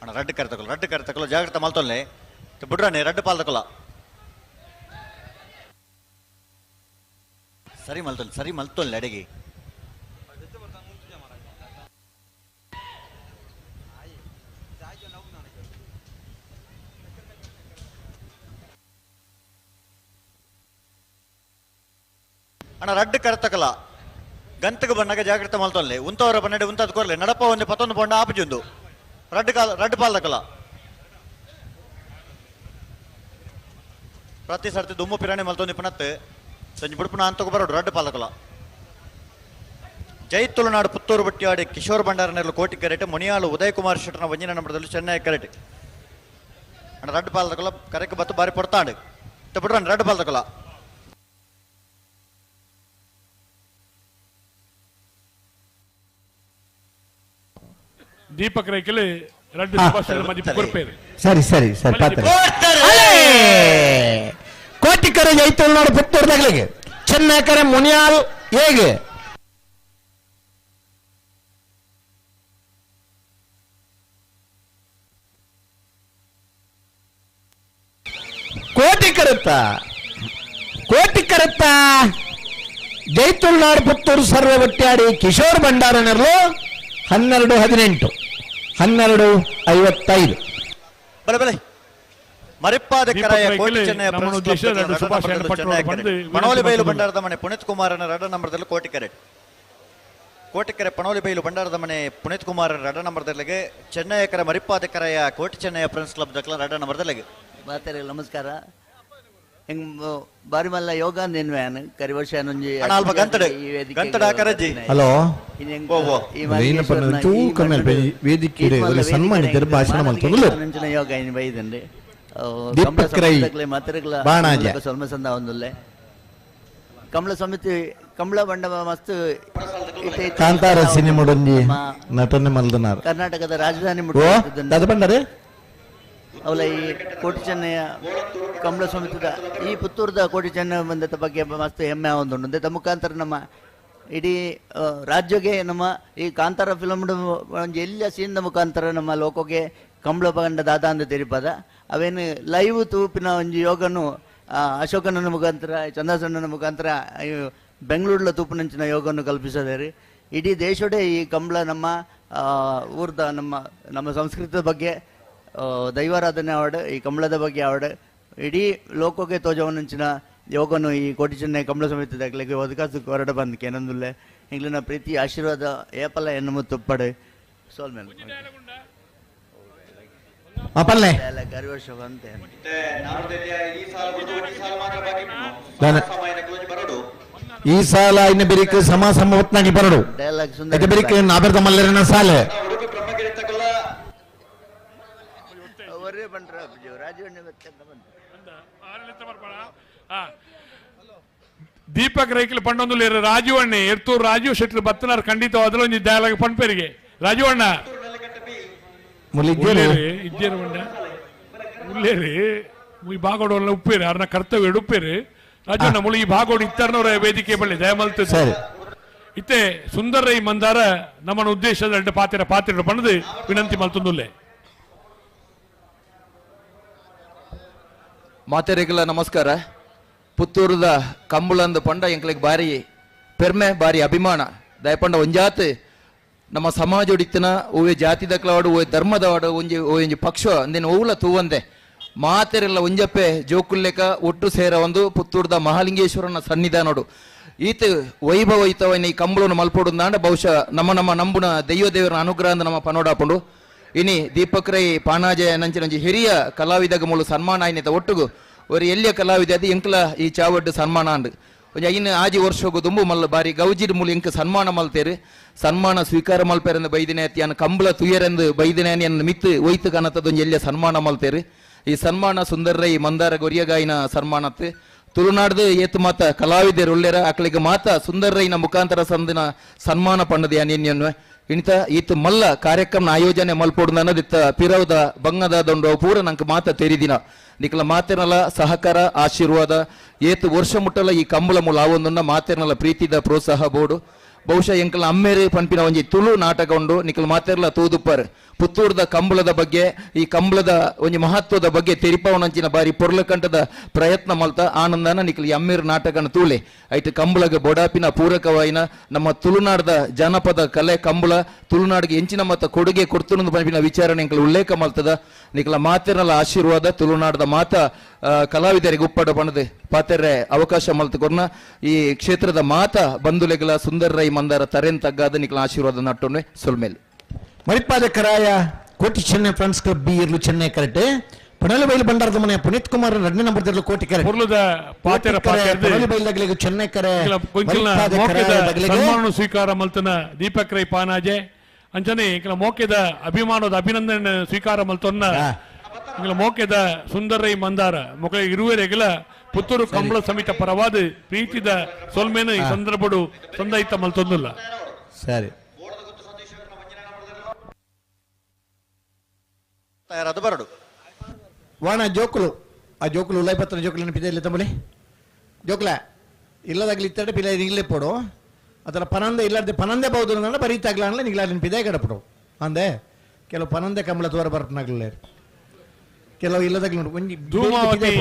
ಅಣ್ಣ ರಡ್ಡು ಕರೆ ತಗೊಳ್ಳು, ರಡ್ಡು ಕರೆ ತಗೊಳ್ಳು, ಜಾಗ್ರತೆ ಮಲ್ತೊಲ್ಲೆ ಬಿಡ್ರಾಣಿ ರಡ್ಡು ಪಾಲ್ ತಗೊಲ್ಲ. ಸರಿ ಮಲ್ತೊಲ್ಲೆ, ಸರಿ ಮಲ್ತೊಲ್ಲೆ ಅಡೆಗೆ. ಅಣ್ಣ ರಡ್ಡು ಕರೆತಕಲ ಗಂತకు ಬಣ್ಣಗ ಜಾಗ್ರತೆ ಮಲ್ತೊಲ್ಲೆ ಉಂತವರ ಬನ್ನಡೆ ಉಂತದ ಕೊರ್ಲೆ ನಡಪ ಒಂದು ಪತ್ತೊಂದು ಪೊಂಡ ಆಪುಜುಂದು ರಡ್ಡು ಕಾಲ ರಡ್ಡು ಪಾಲ್ದಕಲ. ಪ್ರತಿ ಸರ್ತಿ ದುಮ್ಮು ಪಿರಾಣಿ ಮಲ್ತೊಂದು ಪನತ್ತು ಸಂಜೆ ಬುಡ್ಪುನ ಅಂತకు ಬರೋಡು ರಡ್ಡು ಪಾಲ್ದಕಲ. ಜೈ ತುಳುನಾಡು ಪುತ್ತೂರು ಬಟ್ಟಿಯಾಡಿ ಕಿಶೋರ್ ಭಂಡಾರನೆಲ್ಲ ಕೋಟಿ ಕರೆಟ್ ಮುನಿಯಾಳು ಉದಯ್ ಕುಮಾರ್ ಶೆಟ್ಟನ ವಂಜನ ನಂಬರದಲ್ಲಿ ಚೆನ್ನೈ ಕರೆಟ್. ಅಣ್ಣ ರಡ್ಡು ಪಾಲ್ದಕಲ ಕರೆಕ್ ಬತ್ತು ಬಾರಿ ಪೊಡ್ತಾಂಡು ಬಿಡ್ರಣ್ಣ ರಡ್ಡು ಪಾಲ್ದಕಲ. ದೀಪಕ್ ರೈಕಲಿ ರಡ್ಡು ಮದಿಪು. ಸರಿ ಸರಿ ಸರಿ ಪಾತ್ರ ಕೋಟಿಕರೆ ಜೈ ತುಳುನಾಡು ಪುತ್ತೂರು ತಗಲಿಗೆ ಚೆನ್ನಕರೆ ಮುನಿಯಾಲ್ ಹೇಗೆ ಕೋಟಿ ಕರುತ್ತ ಕೋಟಿ ಕರುತ್ತ ಜೈ ತುಳುನಾಡು ಪುತ್ತೂರು ಸರ್ವ ಒಟ್ಟಾಡಿ ಕಿಶೋರ್ ಭಂಡಾರನರ್ಲು 12:18 12:55. ಬಲೆ ಬಲೆ ಮರಿಪ್ಪಾದ ಕರಾಯ ಕೋಟಿ ಚೆನ್ನಯ ಪಣೋಲಿ ಬೈಲು ಭಂಡಾರದ ಮನೆ ಪುನೀತ್ ಕುಮಾರನ ರಡ ನಂಬರ್ದಲ್ಲಿ ಕೋಟಿ ಕರೆಟ್. ಕೋಟಿಕೆರೆ ಪಣೋಲಿ ಬೈಲು ಭಂಡಾರದ ಮನೆ ಪುನೀತ್ ಕುಮಾರ್ ರಡ ನಂಬರ್ದಲ್ಲಿಗೆ ಚೆನ್ನಯ್ಯಕರ ಮರಿಪ್ಪಾದ ಕರಾಯ ಕೋಟಿ ಚೆನ್ನಯ್ಯ ಫ್ರೆಂಡ್ಸ್ ಕ್ಲಬ್ ದಕ್ಲ ರಡ ನಂಬರ್ದಲ್ಲಿಗೆ. ಮಾತಾಡಿ ನಮಸ್ಕಾರ. ಹೆಂಗ್ ಬಾರಿ ಮಲ್ಲ ಯೋಗ ನಿನ್ವೆ ಕರಿ ವರ್ಷ ಹಲೋ ವೇದಿಕೆ ಭಾಷಣ ಯೋಗ ಇನ್ ಬೈದಂడి ದೀಪಕ್ ರೈ ಬಾಣಾಜೆ ಸೊಲ್ಮ ಸಂದ ಒಂದುಲ್ಲೆ ಕಮಲ ಸಮಿತಿ ಕಂಬಳ ಬಂಡ ಮಸ್ತ್ ಕಾಂತಾರ ಸಿನಿಮಾಡೊಂಜಿ ನಟನೆ ಮಲ್ದನಾರ್ ಕರ್ನಾಟಕದ ರಾಜಧಾನಿ ಓ ದಾದ ಪಂಡರೆ ಅವಲ ಈ ಕೋಟಿ ಚೆನ್ನಯ್ಯ ಕಂಬಳ ಸಮಿತಿದ ಈ ಪುತ್ತೂರದ ಕೋಟಿ ಚೆನ್ನಯ್ಯ ಬಂದದ ಬಗ್ಗೆ ಮಸ್ತ್ ಹೆಮ್ಮೆ ಆವೊಂದುಂಡು. ಉಂದೆತ ಮುಖಾಂತರ ನಮ್ಮ ಇಡೀ ರಾಜ್ಯಗೆ ನಮ್ಮ ಈ ಕಾಂತಾರ ಫಿಲಮ್ ಒಂಜಿ ಎಲ್ಲ ಸೀನ್ದ ಮುಖಾಂತರ ನಮ್ಮ ಲೋಕಕ್ಕೆ ಕಂಬಳ ಬಂಡ ದಾದ ಅಂದ ತೆರಿಪದ ಅವೇನು ಲೈವ್ ತೂಪಿನ ಒಂಜಿ ಯೋಗನು ಅಶೋಕನ ಮುಖಾಂತರ ಚಂದ್ರಸಣ್ಣನ ಮುಖಾಂತರ ಬೆಂಗಳೂರಿನ ತೂಪಿನಂಚಿನ ಯೋಗವನ್ನು ಕಲ್ಪಿಸದೇರಿ. ಇಡೀ ದೇಶೋಡೆ ಈ ಕಂಬಳ ನಮ್ಮ ಊರ್ದ ನಮ್ಮ ನಮ್ಮ ಸಂಸ್ಕೃತಿಯ ಬಗ್ಗೆ ದೈವಾರಾಧನೆ ಆವಡ್ ಈ ಕಂಬಳದ ಬಗ್ಗೆ ಆವಡ್ ಇಡೀ ಲೋಕಕ್ಕೆ ತೋಜವನಂಚಿನ ಯೋಗನು ಈ ಕೋಟಿ ಚೆನ್ನೈ ಕಂಬಳ ಸಮಿತಿ ದಾಖಲೆಗೆ ಒದಕಾಸು ಹೊರಡ ಬಂದ್ ಕೇನಂದುಲ್ಲೆ ಎಂಗ್ಲಿನ ಪ್ರೀತಿ ಆಶೀರ್ವಾದ ಏಪಲ ಎನ್ನುವ ತುಪ್ಪಡೆ ಸೋಲ್ ಮೇಲೆ ಕರಿವರ್ಷ ಬಂತೆ. ಈ ಸಾಲ ಇನ್ನು ಬೆರಿಕ್ ಸಮ ಸಮ ಬರಡು ಐತೆ ಬೆರಿಕ್ ನಾಬೆರ್ದ ಮಲ್ಲೆರನ ಸಾಲೆ ದೀಪಕ್ ರೈಕಲ್ ಪಂಡೊಂದು ರಾಜೀವ್ ಅಣ್ಣೆ ಎರ್ತೂರು ರಾಜೀವ್ ಶೆಟ್ರು ಬತ್ತನಾರ್ ಖಂಡಿತವಾದಲು ಒಂಜಿ ಡೈಲಾಗ್ ಪಂಪೆರಿಗೆ ರಾಜೀವ್ ಅಣ್ಣ ಇಜ್ಜೇರು ಬಂಡ ಉಲ್ಲೇರಿ ಈ ಬಾಗೋಡು ಉಪ್ಪೇರಿ ಅರ್ನ ಕರ್ತವ್ಯ ಉಪ್ಪೇರಿ ರಾಜಣ್ಣ ಮುಳಿ ಈ ಭಾಗೋಡು ಇತ್ತರ್ನವರ ವೇದಿಕೆ ಬಳ್ಳಿ ದಯಮಲ್ತು ಇತ್ತೆ ಸುಂದರ ರೈ ಮಂದಾರ ನಮ್ಮನ ಉದ್ದೇಶದ ಎರಡು ಪಾತ್ರ ಪಾತ್ರ ಪಣದು ವಿನಂತಿ ಮಲ್ತೊಂದುಲ್ಲೆ. ಮಾತೆರೆಗಳ ನಮಸ್ಕಾರ. ಪುತ್ತೂರುದ ಕಂಬುಳಂದು ಪಂಡ ಎಂಕ್ಲೆಗ್ ಬಾರಿ ಪೆರ್ಮೆ ಬಾರಿ ಅಭಿಮಾನ ದಯಪಂಡ ಒಂಜಾತ್ ನಮ್ಮ ಸಮಾಜ ಹೊಡಿತನ ಓವೆ ಜಾತಿದಕ್ಲವಾಡು ಓವೆ ಧರ್ಮದವಾಡು ಒಂಜಿ ಒಂಜಿ ಪಕ್ಷ ಅಂದೇನು ಓವುಲ ತೂವಂದೆ ಮಾತೆರೆಲ್ಲ ಒಂಜಪ್ಪೆ ಜೋಕುಲ್ಲೆಕ ಒಟ್ಟು ಸೇರ ಒಂದು ಪುತ್ತೂರ್ದ ಮಹಾಲಿಂಗೇಶ್ವರನ ಸನ್ನಿಧಾನೋಡು ಈತ ವೈಭವ ಈತವನ್ನ ಈ ಕಂಬಳನ್ನು ಮಲ್ಪೊಡು ಬಹುಶಃ ನಮ್ಮ ನಮ್ಮ ನಂಬುನ ದೈವ ದೇವರ ಅನುಗ್ರಹ ನಮ್ಮ ಪನೋಡಾಪುಂಡು. ಇನಿ ದೀಪಕ್ ರೈ ಪಾನಾಜೆ ನಂಚಿನಂಚಿ ಹಿರಿಯ ಕಲಾವಿದಗ ಮೂಲು ಸನ್ಮಾನ ಆಯ್ನಿತ ಒಟ್ಟುಗು ഒരു ಎಲ್ಲಿಯ ಕಲಾವಿದ ಅದು ಎಂಕ್ಲ ಈ ಚಾವಡ್ಡು ಸನ್ಮಾನ ಅಂಡು ಒಂಜಿ ಐನು ಆಜಿ ವರ್ಷಗು ದುಂಬು ಮಲ್ಲ ಬಾರಿ ಗೌಜಿಡ್ ಮೂಲು ಎಂಕ್ ಸನ್ಮಾನ ಮಲ್ತೇರು ಸನ್ಮಾನ ಸ್ವೀಕಾರ ಮಲ್ಪೆರೆಂದು ಬೈದಿನ ಅನ್ ಕಂಬಳ ತುಯರೆಂದು ಬೈದಿನ ಅನ್ನ ಮಿತ್ತು ಒಯ್ತು ಕನತದ ಒಂಜಿ ಎಲ್ಲಿಯ ಸನ್ಮಾನ ಮಲ್ತೇರು. ಈ ಸನ್ಮಾನ ಸುಂದರ ರೈ ಮಂದಾರ ಗೊರಿಯಗಾಯಿನ ಸನ್ಮಾನತ್ತು ತುಳುನಾಡ್ದು ಏತು ಮಾತ ಕಲಾವಿದರು ಉಳ್ಳೇರ ಅಕ್ಲಿಗೆ ಮಾತ ಸುಂದರ ರೈನ ಮುಖಾಂತರ ಸಂದಿನ ಸನ್ಮಾನ ಪಣ್ಣದ ಅನ್ಯನ್ಯನ್ವೆ ಇಂತ ಈತ ಮಲ್ಲ ಕಾರ್ಯಕ್ರಮ ಆಯೋಜನೆ ಮಲ್ಪೊಡು ಅನ್ನೋದಿತ್ತ ಪಿರವದ ಬಂಗದ ದೊಂಡು ಪೂರ ನಂಗೆ ಮಾತ ತೆರಿದಿನ ನಿಕ್ಲ ಮಾತೆನಲ ಸಹಕಾರ ಆಶೀರ್ವಾದ ಏತು ವರ್ಷ ಮುಟ್ಟಲ ಈ ಕಂಬಳ ಮೂಲ ಆವೊಂದನ್ನ ಮಾತೆನಲ ಪ್ರೀತಿದ ಪ್ರೋತ್ಸಾಹ ಬೋರ್ಡು ಬಹುಶಃ ಎಂಕಲ ಅಮ್ಮೇರು ಪನ್ಪಿನ ಒಂಜಿ ತುಳು ನಾಟಕ ಉಂಡು ನಿಕಲ್ ಮಾತೆರ್ಲ ತೂದುಪ್ಪರ್ ಪುತ್ತೂರ್ದ ಕಂಬಳದ ಬಗ್ಗೆ ಈ ಕಂಬಳದ ಒಂಜಿ ಮಹತ್ವದ ಬಗ್ಗೆ ತೆರಿಪವನಂಚಿನ ಬಾರಿ ಪೊರ್ಲಕಂಠದ ಪ್ರಯತ್ನ ಮಲ್ತ ಆನಂದನ ನಿಕಲ್ ಈ ಅಮ್ಮೇರು ನಾಟಕನ ತೂಲೆ ಐಟ್ ಕಂಬಳಗ ಬೊಡಾಪಿನ ಪೂರಕವಾಯಿನ ನಮ್ಮ ತುಳುನಾಡದ ಜನಪದ ಕಲೆ ಕಂಬಳ ತುಳುನಾಡಿಗೆ ಎಂಚಿನ ಮತ್ತ ಕೊಡುಗೆ ಕೊಡ್ತುನಂದು ಪನ್ಪಿನ ವಿಚಾರಣೆ ಎಂಕಲ್ ಉಲ್ಲೇಖ ಮಲ್ತದ ನಿಕಲ ಮಾತೆರ್ನಲ ಆಶೀರ್ವಾದ ತುಳುನಾಡದ ಮಾತ ಕಲಾವಿದರಿಗೆ ಉಪ್ಪಡ ಪಣದು ಪಾತೆರ್ರೆ ಅವಕಾಶ ಮಲ್ತುಕೊರ್ನ ಈ ಕ್ಷೇತ್ರದ ಮಾತ ಬಂಧುಲೆಗಳ ಸುಂದರ ರೈ ಮಂದಾರ ತರೆನ್ ತಗ್ಗಾದ ನಿಕಲ ಆಶೀರ್ವಾದ ನಟ್ಟೊನ್ನೆ ಸೊಲ್ಮೇಲ್. Maripada Karaya Koti Chennaya friends club B ಇರ್ಲು ಚೆನ್ನೈ ಕರೆಕ್ಟ್ ಪಣಲು ಬೈಲು ಬಂಡಾರದ ಮನೆ ಪುನೀತ್ ಕುಮಾರ್ ಎರಡನೇ ನಂಬರ್ ಇರ್ಲು ಕೋಟಿ ಕರೆ ಪಾತೆರ ಬೈಲ್ ಚೆನ್ನೈ ಕರೆ ಸನ್ಮಾನ ಸ್ವೀಕಾರ ಮಲ್ತನ ದೀಪಕ್ ರೈ ಪಾನಾಜೆ ಅಂಚನೆ ಇಂಕಲ ಮೋಕೆದ ಅಭಿಮಾನದ ಅಭಿನಂದನೆ ಸ್ವೀಕಾರ ಮಲ್ತೊನ್ನ ಇಂಕಲ ಮೋಕೆದ ಸುಂದರ ರೈ ಮಂದಾರ ಮೊಕಲ ಇರುವೆರೆಗಲ ಪುತ್ತೂರು ಕಂಬಳ ಸಮಿತ ಪರವಾದ ಪ್ರೀತಿದ ಸೊಲ್ಮೇನ ಈ ಸಂದರ್ಭಡು ಸಂದಯಿತ ಮಲ್ತೊಂದುಲ್ಲ. ಸರಿ ತಯಾರಾದ ಬರಡು ವಾಣ ಜೋಕುಲು ಆ ಜೋಕುಲು ಉಲ್ಲೈಪತ್ರ ಜೋಕುಲು ನೆನಪಿದೆ ಇಲ್ಲ ತಂಬಳಿ ಜೋಕುಲ ಇಲ್ಲದಾಗಲಿ ಇತ್ತಡೆ ಪಿಲ ನಿಗ್ಲೆ ಪೋಡು ಅದರ ಪನಂದೆ ಇಲ್ಲಾರ್ದೆ ಪನಂದೆ ಬಹುದು ಅಂದ್ರೆ ಬರೀತಾಗ್ಲ ಅನ್ಲೆ ನಿಗ್ಲ ನೆನಪಿದೆ ಕಡಪಡು ಅಂದೆ ಕೆಲವು ಪನಂದೆ ಕಂಬಳ ತೋರ ಬರ್ಪನಾಗ್ಲೇ ಕೆಲವು ಇಲ್ಲದಾಗ್ಲಿ ನೋಡು ಒಂಜಿ ಧೂಮಾವತಿ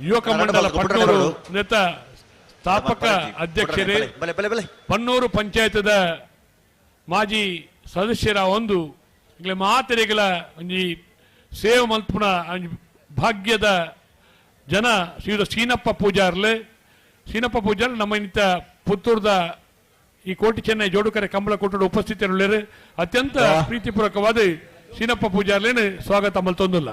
ಯುವಕ ಮಂಡಲ ಪಟ್ಟೂರು ನೇತ ಸ್ಥಾಪಕ ಅಧ್ಯಕ್ಷರೇ ಪನ್ನೂರು ಪಂಚಾಯತದ ಮಾಜಿ ಸದಸ್ಯರ ಒಂದು ಮಾತೆರೆಗಳ ಒಂಜಿ ಸೇವೆ ಮಲ್ಪುನ ಭಾಗ್ಯದ ಜನ ಶ್ರೀಯುತ ಸೀನಪ್ಪ ಪೂಜಾರ್ಲೆ. ಸೀನಪ್ಪ ಪೂಜಾರ್ ನಮ್ಮ ಇಂಥ ಪುತ್ತೂರ್ದ ಈ ಕೋಟಿ ಚೆನ್ನೈ ಜೋಡುಕರೆ ಕಂಬಳ ಕೊಟ್ಟರು ಉಪಸ್ಥಿತರುಳ್ಳೇರು. ಅತ್ಯಂತ ಪ್ರೀತಿಪೂರ್ವಕವಾದ ಸೀನಪ್ಪ ಪೂಜಾರ್ಲೇನು ಸ್ವಾಗತ ಮಲ್ತೊಂದುಲ್ಲ.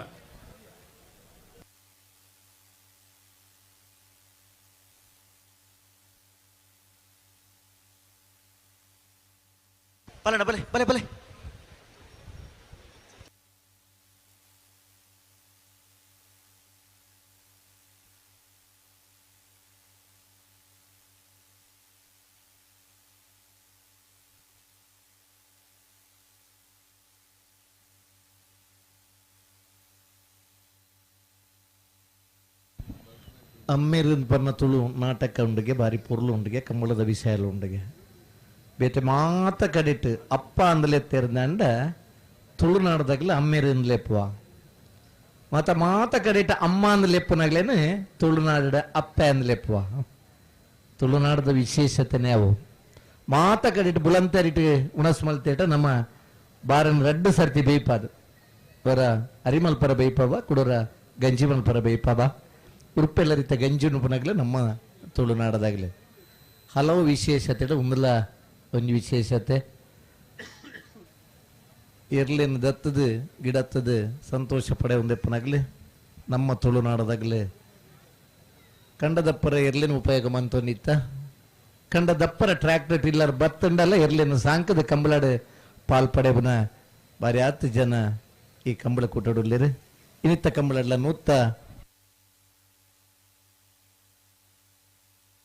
ಬಲೆ ಬಲೆ ಬಲೆ ಬಲೆ ಅಮ್ಮೇರಿನ ಪರ್ನ ತುಳು ನಾಟಕ ಉಂಡುಗೆ ಬಾರಿ ಪೊರ್ಲು ಉಂಡುಗೆ ಕಂಬಳದ ವಿಷಯ ಉಂಡುಗೆ ಬೇತೆ ಮಾತ ಕಡೆಟ್ ಅಪ್ಪ ಅಂದಲೆ ತೆರೆದಂಡ ತುಳುನಾಡದಾಗಲ ಅಮ್ಮೇರಿನ ಲೆಪ್ಪುವ ಮಾತ ಮಾತ ಕಡೆಟ್ ಅಮ್ಮ ಅಂದ ಲೆಪ್ಪುನಾಗ್ಲೇನೆ ತುಳುನಾಡ ಅಪ್ಪೆ ಅಂದ ಲೆಪ್ಪುವ ತುಳುನಾಡದ ವಿಶೇಷತೆನೇ ಅವು ಮಾತ ಕಡೆಟ್ ಬುಲಂತರಿಟ್ ಉಣಸ್ಮಲ್ತೇಟ ನಮ್ಮ ಬಾರನ್ ರಡ್ಡು ಸರ್ತಿ ಬೇಯ್ಪಾದು ಬರ ಅರಿಮಲ್ಪರ ಬೇಯ್ಪವ ಕುಡೋರ ಗಂಜಿಮಲ್ಪರ ಬೇಯ್ಪವ ಉರುಪೆಲ್ಲರಿತ ಗಂಜಿ ಉಣಪನಾಗಲೇ ನಮ್ಮ ತುಳುನಾಡದಾಗಲೇ ಹಲವು ವಿಶೇಷತೆ ಉಂದಲ ಒಂದು ವಿಶೇಷತೆ ಎರ್ಲೇನು ದತ್ತದು ಗಿಡತ್ತದು ಸಂತೋಷ ಪಡೆ ಒಂದೆಪ್ಪನಾಗಲಿ ನಮ್ಮ ತುಳುನಾಡದಾಗಲಿ ಕಂಡದಪ್ಪರ ಎರ್ಲೇನು ಉಪಯೋಗ ಮಂತೊಂದಿತ್ತ ಕಂಡದಪ್ಪರ ಟ್ರ್ಯಾಕ್ಟರ್ ಟಿಲ್ಲರ್ ಬತ್ತಂಡಲ್ಲ ಎರ್ಲೇನು ಸಾಂಕದ ಕಂಬಳಾಡು ಪಾಲ್ ಪಡೆಬನ ಬಾರಿ ಆತು ಜನ ಈ ಕಂಬಳ ಕೂಟಡುಲ್ಲೇರು ಇನ್ನಿತ್ತ ಕಂಬಳಡ್ಲ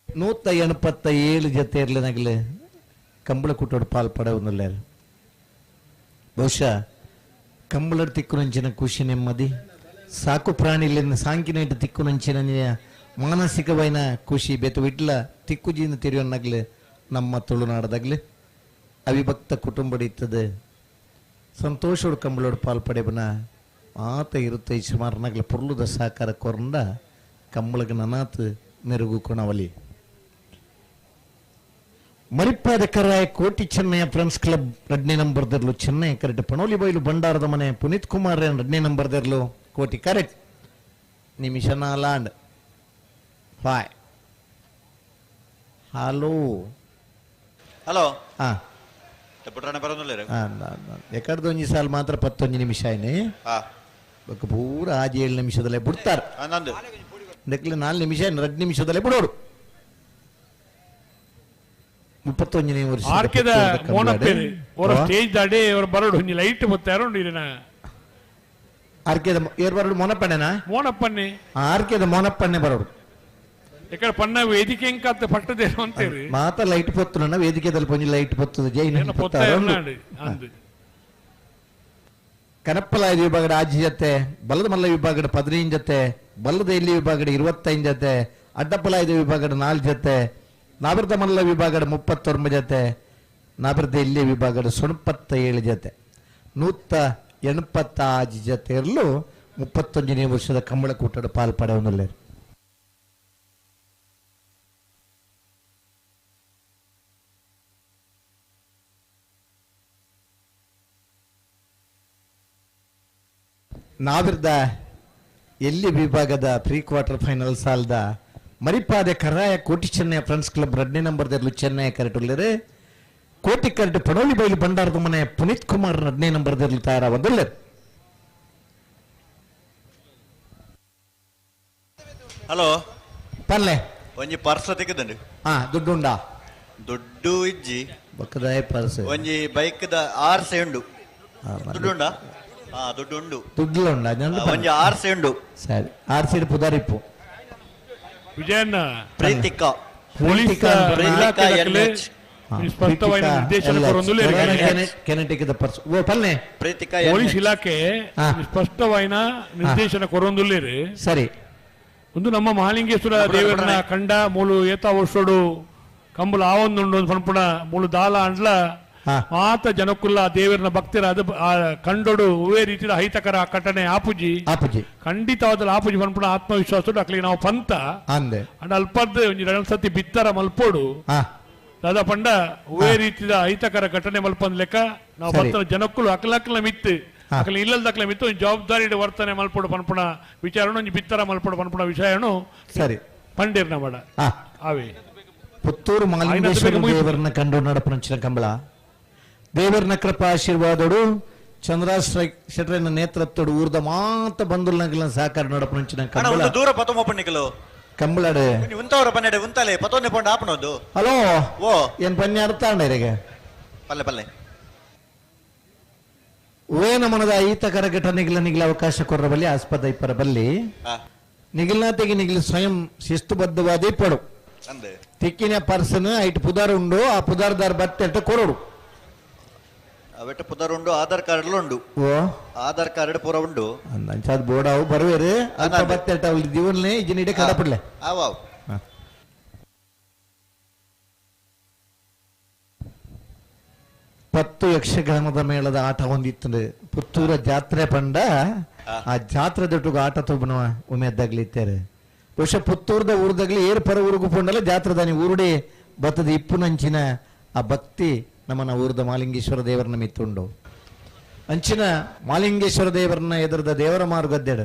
187 ಜೊತೆ ಇರ್ಲೇನಾಗಲಿ ಕಂಬಳ ಕೂಟೋಡು ಪಾಲ್ ಪಡೆವನ್ನುಲ್ಲೇರು. ಬಹುಶಃ ಕಂಬಳಡ್ ತಿಕ್ಕುನಂಚಿನ ಖುಷಿ ನೆಮ್ಮದಿ ಸಾಕು ಪ್ರಾಣಿಲಿನ ಸಾಂಕಿನ ಇಟ್ಟು ತಿಕ್ಕುನಂಚಿನ ಮಾನಸಿಕವೈನ ಖುಷಿ ಬೇತು ಇಟ್ಲ ತಿಕ್ಕುಜಿನ ತಿರಿಯೋನಾಗ್ಲಿ ನಮ್ಮ ತುಳುನಾಡದಾಗ್ಲಿ ಅವಿಭಕ್ತ ಕುಟುಂಬ ಇರ್ತದೆ ಸಂತೋಷೋಡು ಕಂಬಳೋಡು ಪಾಲ್ ಪಡೆಬನ ಆತ ಇರುತ್ತೆ ಸುಮಾರನಾಗ್ಲಿ ಪೊರ್ಲುದ ಸಹಕಾರ ಕೊರಂದ ಕಂಬಳಗ ನನಾತ್ ಮೆರುಗು ಕೊಣವಲಿ. ಮರಿಪಾದ ಕರಾಯ ಕೋಟಿ ಚೆನ್ನಯ್ಯ ಫ್ರೆಂಡ್ಸ್ ಕ್ಲಬ್ 2ನೇ ನಂಬರ್ದರ್ಲು ಚೆನ್ನೈ ಕರೆಕ್ಟ್ ಪಣೋಲಿ ಬೈಲು ಭಂಡಾರದ ಮನೆ ಪುನೀತ್ ಕುಮಾರ್ 2ನೇ ನಂಬರ್ದರ್ಲು ಕೋಟಿ ಕರೆಕ್ಟ್ ನಿಮಿಷ ನಾಲಾಂಡ್ five. Hello hello ಹಾ ಎಕಡ್ದೊಂಜಿ ಸಾಲ ಮಾತ್ರ 11 ನಿಮಿಷ ಆಯ್ನೆ ಬೊಕ್ಕ ಪೂರ ಆಜಿ 7 ನಿಮಿಷದಲ್ಲೇ ಬಿಡ್ತಾರೆ. ದಕ್ಲೆ 4 ನಿಮಿಷ 2 ನಿಮಿಷದಲ್ಲೇ ಬಿಡೋರು. 31ನೇ ವರ್ಷ ಆರ್ಕೆದ ಮೋನಪ್ಪೇರು ಅವರ ಸ್ಟೇಜ್ ದಾಡಿ ಅವರು ಬರಡು ಒಂಜಿ ಲೈಟ್ ಬತ್ತಾರು ನೀರಿನ ಆರ್ಕೆದ ಏರ್ ಬರಡು ಮೋನಪ್ಪಣ್ಣನಾ ಮೋನಪ್ಪಣ್ಣೆ ಆರ್ಕೆದ ಮೋನಪ್ಪಣ್ಣೆ ಬರಡು ಎಕಡೆ ಪಣ್ಣ ವೇದಿಕೆ ಎಂಕತ್ತ ಪಟ್ಟದೇನು ಅಂತೇರಿ ಮಾತ ಲೈಟ್ ಪೊತ್ತುನ ವೇದಿಕೆದಲ್ಲಿ ಪೊಂಜಿ ಲೈಟ್ ಪೊತ್ತುದು ಜೈನ ಅಂದು ಕನಪ್ಪಲಾಯ ವಿಭಾಗದ ಆಜಿ ಜೊತೆ ಬಲದ ಮಲ್ಲ ವಿಭಾಗದ 15 ಜೊತೆ ಬಲದ ಎಲ್ಲಿ ವಿಭಾಗದ 25 ಜೊತೆ ಅಡ್ಡಪ್ಪಲಾಯದ ವಿಭಾಗದ 4 ಜೊತೆ ನಾಬಿರ್ದ ಮಲ್ಲ ವಿಭಾಗದ 39 ಜೊತೆ ನಾಬಿರ್ದ ಎಲ್ಲಿ ವಿಭಾಗದ 87 ಜೊತೆ 186 ಜೊತೆ ಇರಲು 31ನೇ ವರ್ಷದ ಕಂಬಳ ಕೂಟದ ಪಾಲ್ಪಡೆವನ್ನುಲ್ಲೇರು. ನಾವಿರ್ದ ಎಲ್ಲಿ ವಿಭಾಗದ pre quarter final ಸಾಲದ ಮರಿಪಾದೆ ಕರಾಯ ಕೋಟಿ ಚೆನ್ನಯ್ಯ ಫ್ರೆಂಡ್ಸ್ ಕ್ಲಬ್ 2ನೇ ನಂಬರ್ದಲ್ಲಿ ಚೆನ್ನೈ ಕರೆಟುಳ್ಳರು ಕೋಟಿ ಕರೆಟು ಪಣೋಲಿ ಬೈಲು ಭಂಡಾರದ ಮನೆ ಪುನೀತ್ ಕುಮಾರ್ 2ನೇ ನಂಬರ್ದಲ್ಲಿ ತಯಾರಾವದುಳ್ಳರು. ಹಲೋ ಪಲ್ಲೆ ಒಂಜಿ ಪರ್ಸ ತೆಗೆದಂಡು ಹಾ ದುಡ್ಡು ಉಂಡಾ ದುಡ್ಡು ಇಜ್ಜಿ ಬಕ್ಕದಾಯ ಪರ್ಸ್ ಒಂಜಿ ಬೈಕ್ the ಆರ್ಸೆ ಉಂಡು ದುಡ್ಡು ಉಂಡಾ ಹಾ ದುಡ್ಡು ಉಂಡು ದುಡ್ಡುಲ ಉಂಡಾ ಒಂಜಿ ಆರ್ಸೆ ಉಂಡು ಸರಿ ಆರ್ಸೆ ಪುದಾರಿಪ್ಪು ವಿಜಯಣ್ಣ ಪ್ರೀತಿಕಾ ಪೊಲೀಸ್ ಸ್ಪಷ್ಟವಾದ ನಿರ್ದೇಶನ ಕೆನೆಟಿಕದ ಪರ್ಸ್ ಓ ಪಲ್ಲೆ ಪ್ರೀತಿಕಾ ಪೊಲೀಸ್ ಇಲಾಖೆ ಸ್ಪಷ್ಟವಾದ ನಿರ್ದೇಶನ ಕೊರೊಂದುಲ್ಲೇರು. ಸರಿ ಒಂದು ನಮ್ಮ ಮಹಾಲಿಂಗೇಶ್ವರ ದೇವರನ್ನ ಕಂಡ ಮೂಲು ಏತ ವರ್ಷೋಡು ಕಂಬುಲ ಆವೊಂದುಂಡು ಒಂದು ಪನ್ಪುಣ ಮೂಲು ದಾಲ ಅಂಡ್ಲ ಮಾತ ಜನಕ್ಕುಲ್ಲ ದೇವರನ್ನ ಭಕ್ತರ ಅದು ಕಂಡೋಡು ಹೂವೇ ರೀತಿಯ ಹಿತಕರ ಕಟನೆ ಆಪುಜಿ ಆಪುಜಿ ಖಂಡಿತವಾದ ಆಪುಜಿ ಪನ್ಪುಣ ಆತ್ಮವಿಶ್ವಾಸ ಅಕ್ಲಿಗೆ ನಾವು ಪಂತ ಅಂದೆ ಅಂಡ್ ಅಲ್ಪದ್ದು ಒಂಜಿ ಎರಡು ಸತಿ ಬಿತ್ತರ ಮಲ್ಪೋಡು ದಾದಾ ಪಂಡ ಹೂವೇ ರೀತಿಯ ಹಿತಕರ ಘಟನೆ ಮಲ್ಪಂದ್ ಲೆಕ್ಕ ನಾವು ಭಕ್ತರ ಜನಕ್ಕುಲು ಅಕ್ಲಕ್ಲ ಮಿತ್ತು ಅಕ್ಲ ಇಲ್ಲದಕ್ಲ ಮಿತ್ತು ಒಂದು ಜವಾಬ್ದಾರಿ ವರ್ತನೆ ಮಲ್ಪೋಡು ಪನ್ಪುಣ ವಿಚಾರಣ ಒಂಜಿ ಬಿತ್ತರ ಮಲ್ಪೋಡು ಪನ್ಪುಣ ವಿಷಯನು ಸರಿ ಪಂಡಿರ್ನ ಮಾಡ ಅವೇ ಪುತ್ತೂರು ಮಹಾಲಿಂಗೇಶ್ವರ ದೇವರನ್ನ ಕಂಡು ನಡಪನಂಚಿನ ಕಂಬಳ ದೇವರನ ಕೃಪಾ ಆಶೀರ್ವಾದೋಡು ಚಂದ್ರಾಶ್ರ ಶೆಟ್ರನ ನೇತೃತ್ವಡು ಊರ್ದ ಮಾತ ಬಂಧುಲನಗಲ ಸಹಕಾರ ನಡಪನಂಚಿನ ಕಂಬಳ ದೂರ ಪತೊಂಬ ಕಂಬಳಡು ಉಂತವರ ಪನ್ನೆಡೆ ಉಂತಲೆ ಪತೊಂದೆ ಪೊಂಡ ಆಪನೊಂದು ಹಲೋ ಓ ಏನ್ ಪನ್ನೆ ಅರ್ಥ ಇರೆಗೆ ಪಲ್ಲೆ ಪಲ್ಲೆ ವೇನ ಮನದ ಈತಕರ ಘಟನೆಗಳ ನಿಗಲ ಅವಕಾಶ ಕೊರ್ರ ಬಲ್ಲಿ ಆಸ್ಪದ ಇಪ್ಪರ ಬಲ್ಲಿ ನಿಗಲ್ನಾತೆಗೆ ನಿಗಲು ಸ್ವಯಂ ಶಿಸ್ತುಬದ್ಧವಾದ ಇಪ್ಪಡು ತಿಕ್ಕಿನ ಪರ್ಸನ್ ಐಟ್ ಪುದಾರ್ ಉಂಡು ಆ ಪುದಾರ್ದಾರ್ ಬತ್ತೆಟ್ಟ ಕೊರಡು ಅವೆಟ್ಟ ಪುದರ್ ಉಂಡು, ಆಧಾರ್ ಕಾರ್ಡ್ ಉಂಡು. ಓ ಆಧಾರ್ ಕಾರ್ಡ್ ಪೂರ ಉಂಡು. ಅಂಚಾದ ಬೋರ್ಡ್ ಅವು ಬರುವೇರು ಅಲ್ಪ ಬತ್ತೆಟ ಅವ್ಲು ದಿವನ್ಲೆ ಇಜಿನ ಇಡೆ ಕಡಪಡ್ಲೆ. ಅವ್ ಅವ್ ಪತ್ತು ಯಕ್ಷಗಾನದ ಮೇಳದ ಆಟ ಹೊಂದಿತ್ತು ಪುತ್ತೂರ ಜಾತ್ರೆ ಪಂಡ ಆ ಜಾತ್ರೆ ದೊಡ್ಡ ಆಟ ತೋಬನ ಉಮೇದ್ದಾಗ್ಲಿತ್ತಾರೆ. ಬಹುಶಃ ಪುತ್ತೂರ್ದ ಊರ್ದಾಗ್ಲಿ ಏರ್ ಪರ ಊರುಗು ಪೊಂಡಲ ಜಾತ್ರೆದಾನಿ ಊರುಡೆ ಬತ್ತದ ಇಪ್ಪುನಂಚಿನ ಆ ಭಕ್ತಿ ನಮ್ಮನ ಊರದ ಮಾಲಿಂಗೇಶ್ವರ ದೇವರನ್ನ ಮಿತ್ತುಂಡು. ಅಂಚಿನ ಮಾಲಿಂಗೇಶ್ವರ ದೇವರನ್ನ ಎದುರದ ದೇವರ ಮಾರ್ಗದ್ದೆಡು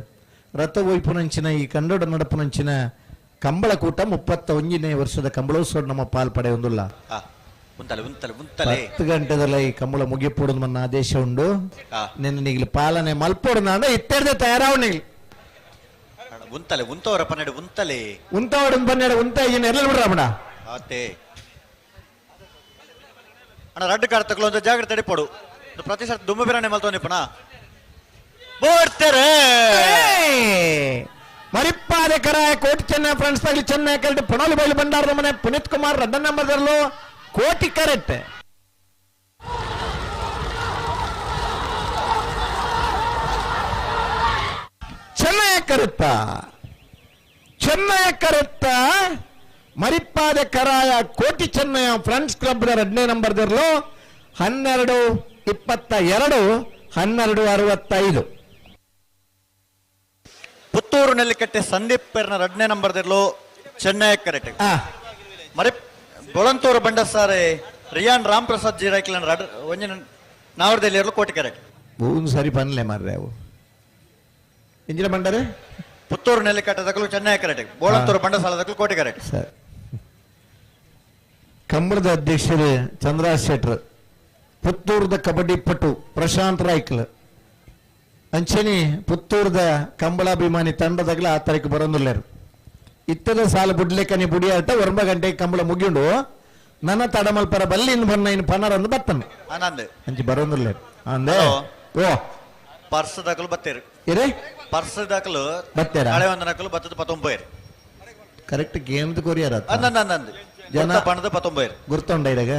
ರಥ ಒಯ್ಪುನಂಚಿನ ಈ ಕಂಡೋಡ ನಡಪುನಂಚಿನ ಕಂಬಳಕೂಟ 31ನೇ ವರ್ಷದ ಕಂಬಳೋತ್ಸವ ನಮ್ಮ ಪಾಲ್ ಪಡೆಯೊಂದುಲ್ಲ. 10 ಗಂಟೆದಲ್ಲ ಈ ಕಂಬಳ ಮುಗಿಯಪೋಡು ಮನ್ನ ಆದೇಶ ಉಂಡು. ನಿನ್ನ ನೀಗ್ಲಿ ಪಾಲನೆ ಮಲ್ಪೋಡು ನಾಡ ಇತ್ತೆರ್ದೆ ತಯಾರಾವ್ ನೀಗ್ಲಿ. ಉಂತಲೆ ಉಂತವರ ಪನ್ನೆರಡು ಉಂತಲೆ ಉಂತವಡ ಪನ್ನೆರಡು ಉಂತ ಈಗಿನ ಎಲ್ಲ ಬಿಡ್ರ ಅಮ್ಮಣ. ಆತೆ ಅಣ್ಣ ರಡ್ಡು ಕಾರ್ ತಗೊಳ್ಳೋ ಒಂದು ಜಾಗ್ರತೆ ತಡಿಪೋಡು. ಪ್ರತಿ ಸರ್ತಿ ದುಮ್ಮು ಬಿರಾಣಿ ಮಲ್ತೋನಿಪ್ಪಣ ಬೋಡ್ತಾರೆ. ಮರಿಪ್ಪಾದೆ ಕರಾಯ ಕೋಟಿ ಚೆನ್ನೈ ಫ್ರೆಂಡ್ಸ್ ಆಗಲಿ ಚೆನ್ನೈ ಕರೆಕ್ಟ್ ಪೊಣೋಲಿ ಬೈಲು ಬಂಡಾರದ ಮನೆ ಪುನೀತ್ ಕುಮಾರ್ ರಡ್ಡ ನಂಬರ್ದಲ್ಲೂ ಕೋಟಿ ಕರೆಕ್ಟ್. ಚೆನ್ನೈ ಕರುತ್ತ ಚೆನ್ನೈ ಕರುತ್ತ ಮರಿಪ್ಪಾದೆ ಕರಾಯ ಕೋಟಿ ಚೆನ್ನಯ ಫ್ರೆಂಡ್ಸ್ ಕ್ಲಬ್ ಎರಡನೇ ನಂಬರ್ದಿರಲು 12:22 12:65. ಪುತ್ತೂರು ನೆಲ್ಲಿಕಟ್ಟೆ ಸಂದೀಪ್ ಪೇರ್ನ ಎರಡನೇ ನಂಬರ್ದಿರಲು ಚೆನ್ನೈ ಕರೆಕ್ಟ್. ಮರಿ ಬೊಳಂತೂರು ಬಂಡಸಾರೆ ರಿಯಾನ್ ರಾಮ್ ಪ್ರಸಾದ್ ಜಿ ರೈಕ್ಲನ್ ಒಂಜಿನ ನಾವರ್ದಲ್ಲಿ ಇರಲು ಕೋಟಿ ಕರೆಕ್ಟ್. ಒಂದು ಸರಿ ಪನ್ಲೆ ಮಾರ್ರೆ ಅವು ಇಂಜಿನ ಬಂಡಾರೆ ಪುತ್ತೂರು ನೆಲ್ಲಿಕಟ್ಟೆ ದಕ್ಕಲು ಚೆನ್ನೈ ಕರೆಕ್ಟ್, ಬೋಳಂತೂರು ಬಂಡಸಾಲ ದಕ್ಕಲು ಕೋಟಿ ಕರೆಕ್ಟ್. ಸರ್ ಕಂಬಳದ ಅಧ್ಯಕ್ಷರು ಚಂದ್ರಾಜ್ ಶೆಟ್ರ್, ಪುತ್ತೂರದ ಕಬಡ್ಡಿ ಪಟು ಪ್ರಶಾಂತ್ ರಾಯ್ಕಲ್, ಅಂಚನೆ ಪುತ್ತೂರದ ಕಂಬಳಾಭಿಮಾನಿ ತಂಡದಾಗಲ ಆ ತಾರೀಕು ಬರೋದಿಲ್ಲರು. ಇತ್ತದ ಸಾಲ ಬುಡ್ಲೆಕನೆ ಬುಡಿಯಾಟ 9 ಗಂಟೆಗೆ ಕಂಬಳ ಮುಗಿಯುಂಡು. ನನ್ನ ತಡಮಲ್ಪರ ಬಲ್ಲಿ ಇನ್ನು ಬನ್ನ ಇನ್ನು ಪನ್ನರಂದು ಬತ್ತನೆ ಆನಂದ್ ಅಂಚಿ ಬರೋದಿಲ್ಲ ಅಂದೆ. ಓ ಪರ್ಸ್ ದಾಖಲು ಬತ್ತೇರು ಇರೇ ಪರ್ಸ್ ದಾಖಲು ಬತ್ತೇರ ಹಳೆ ಒಂದು ನಕಲು ಬತ್ತದ 19 ಕರೆಕ್ಟ್ ಗೇಮ್ದು ಕೊರಿಯರ್ ಅಂದ ಜನ ಪಣದ 19 ಗುರ್ತೊಂಡ ಇಡಗ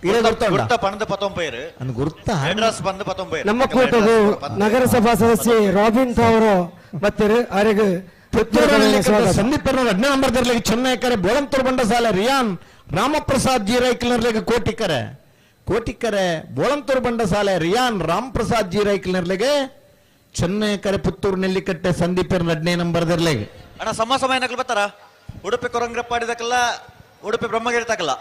ಇರೇ ಗುರ್ತೊಂಡ ಗುರ್ತ ಪಣದ 19 ಅನ್ ಗುರ್ತ ಅಡ್ರೆಸ್ ಬಂದು 19. ನಮ್ಮ ಕೂಟದ ನಗರಸಭಾ ಸದಸ್ಯೆ ರಾಬಿನ್ ಅವರು ಬತ್ತೇರು ಆರೆಗೆ ಸಂದೀಪ್ ಎರಡನೇ ನಂಬರ್ ದರ್ಲಿಗೆ ಚೆನ್ನೈ ಕರೆ ಬೋಳಂತೂರು ಬಂಡಸಾಲೆ ರಿಯಾನ್ ರಾಮಪ್ರಸಾದ್ ಜಿ ರೈಕ್ಲರ್ಲಿಗೆ ಕೋಟಿಕರೆ ಕೋಟಿಕರೆ ಬೋಳಂತೂರು ಬಂಡಸಾಲೆ ರಿಯಾನ್ ರಾಮಪ್ರಸಾದ್ ಜಿ ರೈಕ್ಲರ್ಲಿಗೆ ಚೆನ್ನೈ ಕರೆ ಪುತ್ತೂರು ನೆಲ್ಲಿಕಟ್ಟೆ ಸಂದೀಪ್ ಎರಡನೇ ನಂಬರ್ ದರ್ಲಿಗೆ. ಅಣ್ಣ ಸಮ ಸಮಯ ನಕಲು ಬರ್ತಾರ ಉಡುಪಿ ಕೊರಂಗ್ರಪ್ಪಾಡಿದಕ್ಕಲ್ಲ ಉಡುಪಿ ಬ್ರಹ್ಮಗಿರಿ ತಕಲ್ಲ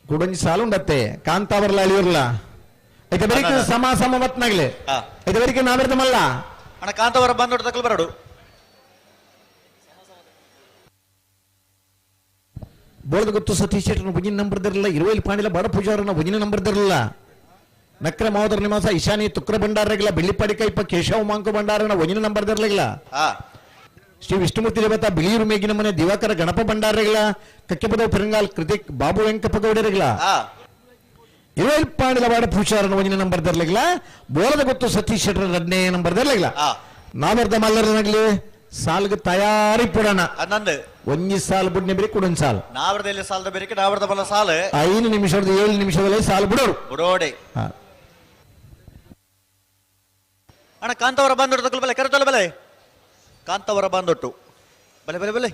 ಕುಡಂಜಿ ಸಾಲುಂಡತ್ತೆ ಕಾಂತಾವರ್ಲ ಅಳಿಯೂರ್ಲ ಐತೆ ಬರೀ ಸಮ ಸಮ ಮತ್ನಾಗ್ಲೆ ಐತೆ ಬರೀ ನಾವಿರ್ತಮಲ್ಲ ಅಣ್ಣ ಕಾಂತಾವರ ಬಂದೊಡ್ಡ ತಕಲು ಬರಡು. ಬೋಳದ ಗೊತ್ತು ಸತೀಶ್ ಶೆಟ್ಟರ್ನ ಭುಜಿನ ನಂಬರ್ದಿರಲಿಲ್ಲ, ಇರುವಲ್ಲಿ ಪಾಂಡಿಲ ಬಡ ಪೂಜಾರನ ಭುಜಿನ ನಂಬರ್ದಿರಲಿಲ್ಲ, ನಕ್ರ ಮಾವದರ ನಿವಾಸ ಈಶಾನಿ ತುಕ್ರ ಭಂಡಾರಗಿಲ್ಲ, ಬೆಳ್ಳಿಪಾಡಿ ಕೈಪ ಕೇಶವ ಮಾಂಕು ಭಂಡಾರನ ಒಂಜಿನ ನಂಬರ್ದಿರಲಿಲ್ಲ, ಶ್ರೀ ವಿಷ್ಣುಮೂರ್ತಿ ದೇವತಾ ಬಿಳಿಯೂರು ಮೇಗಿನ ಮನೆ ದಿವಾಕರ ಗಣಪ ಭಂಡಾರಗಿಲ್ಲ, ಕಕ್ಕೆಪದ ಪೆರಂಗಾಲ್ ಕೃತಿಕ್ ಬಾಬು ವೆಂಕಪ್ಪ ಗೌಡರಿಗಿಲ್ಲ, ಇರುವಲ್ಲಿ ಪಾಂಡಿಲ ಬಾಡ ಪೂಜಾರನ ಒಂಜಿನ ನಂಬರ್ದಿರಲಿಲ್ಲ, ಬೋಳದ ಗೊತ್ತು ಸತೀಶ್ ಶೆಟ್ಟರ್ ಎರಡನೇ ನಂಬರ್ದಿರಲಿಲ್ಲ. ನಾವರ್ಧ ಮಲ್ಲರನಾಗ್ಲಿ ಸಾಲ್ಗೆ ತಯಾರಿ ಪಡೋಣ ಒಂಜಿ ಸಾಲು ಬುಡ್ನೆ ಬೇರೆ ಕುಡೊಂದು ಸಾಲು ನಾವರ್ದಲ್ಲಿ ಸಾಲದ ಬೇರೆ ನಾವರ್ದ ಬಲ ಸಾಲು 5 ನಿಮಿಷದ 7 ನಿಮಿಷದಲ್ಲಿ ಸಾಲು ಬಿಡೋರು ಬಿಡೋಡೆ. ಅಣ್ಣ ಕಾಂತವರ ಬಂದೊಟ್ಟು ತಕಲು ಬಲೆ ಕರೆತಲ್ಲ ಬಲೆ ಕಾಂತವರ ಬಂದೊಟ್ಟು ಬಲೆ ಬಲೆ ಬಲೆ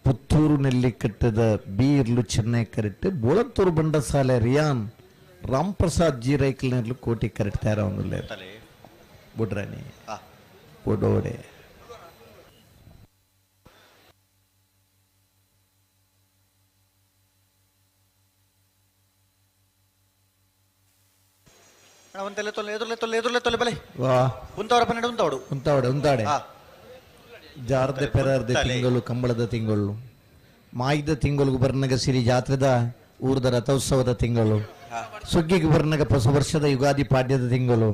ಪುತ್ತೂರು ನೆಲ್ಲಿಕಟ್ಟದ ಬೀರ್ಲು ಚೆನ್ನೈ ಕರೆಕ್ಟ್ ಬೋಳಂತೂರು ಬಂಡಸಾಲೆ ರಿಯಾನ್ ರಾಮ್ಪ್ರಸಾದ್ ಜಿ ರೈಕ್ಲರ್ಲು ಕೋಟಿ ಕರೆಕ್ಟ್ ತಯಾರ ಬುಡ್ರಾಣಿ ಬೊಡೋಡೆ. ಒಂತೆಲ್ಲ ತೊಲೆ ಎದುರ್ಲೆ ತೊಲೆ ಎದುರ್ಲೆ ತೊಲೆ ಬಲೆ. ವಾ ಉಂತವರ ಪನ್ನೆರಡು ಉಂತವಡು ಉಂತಾವಡೆ ಉಂತಾಡೆ. ಜಾರ್ದೆ ಪೆರಾರ್ದೆ ತಿಂಗಳು ಕಂಬಳದ ತಿಂಗಳು, ಮಾಯಿದ ತಿಂಗಳು ಬರ್ನಗ ಸಿರಿ ಜಾತ್ರೆದ ಊರದ ರಥೋತ್ಸವದ ತಿಂಗಳು, ಸುಗ್ಗಿಗೆ ಬರ್ನಗ ಹೊಸ ವರ್ಷದ ಯುಗಾದಿ ಪಾಡ್ಯದ ತಿಂಗಳು,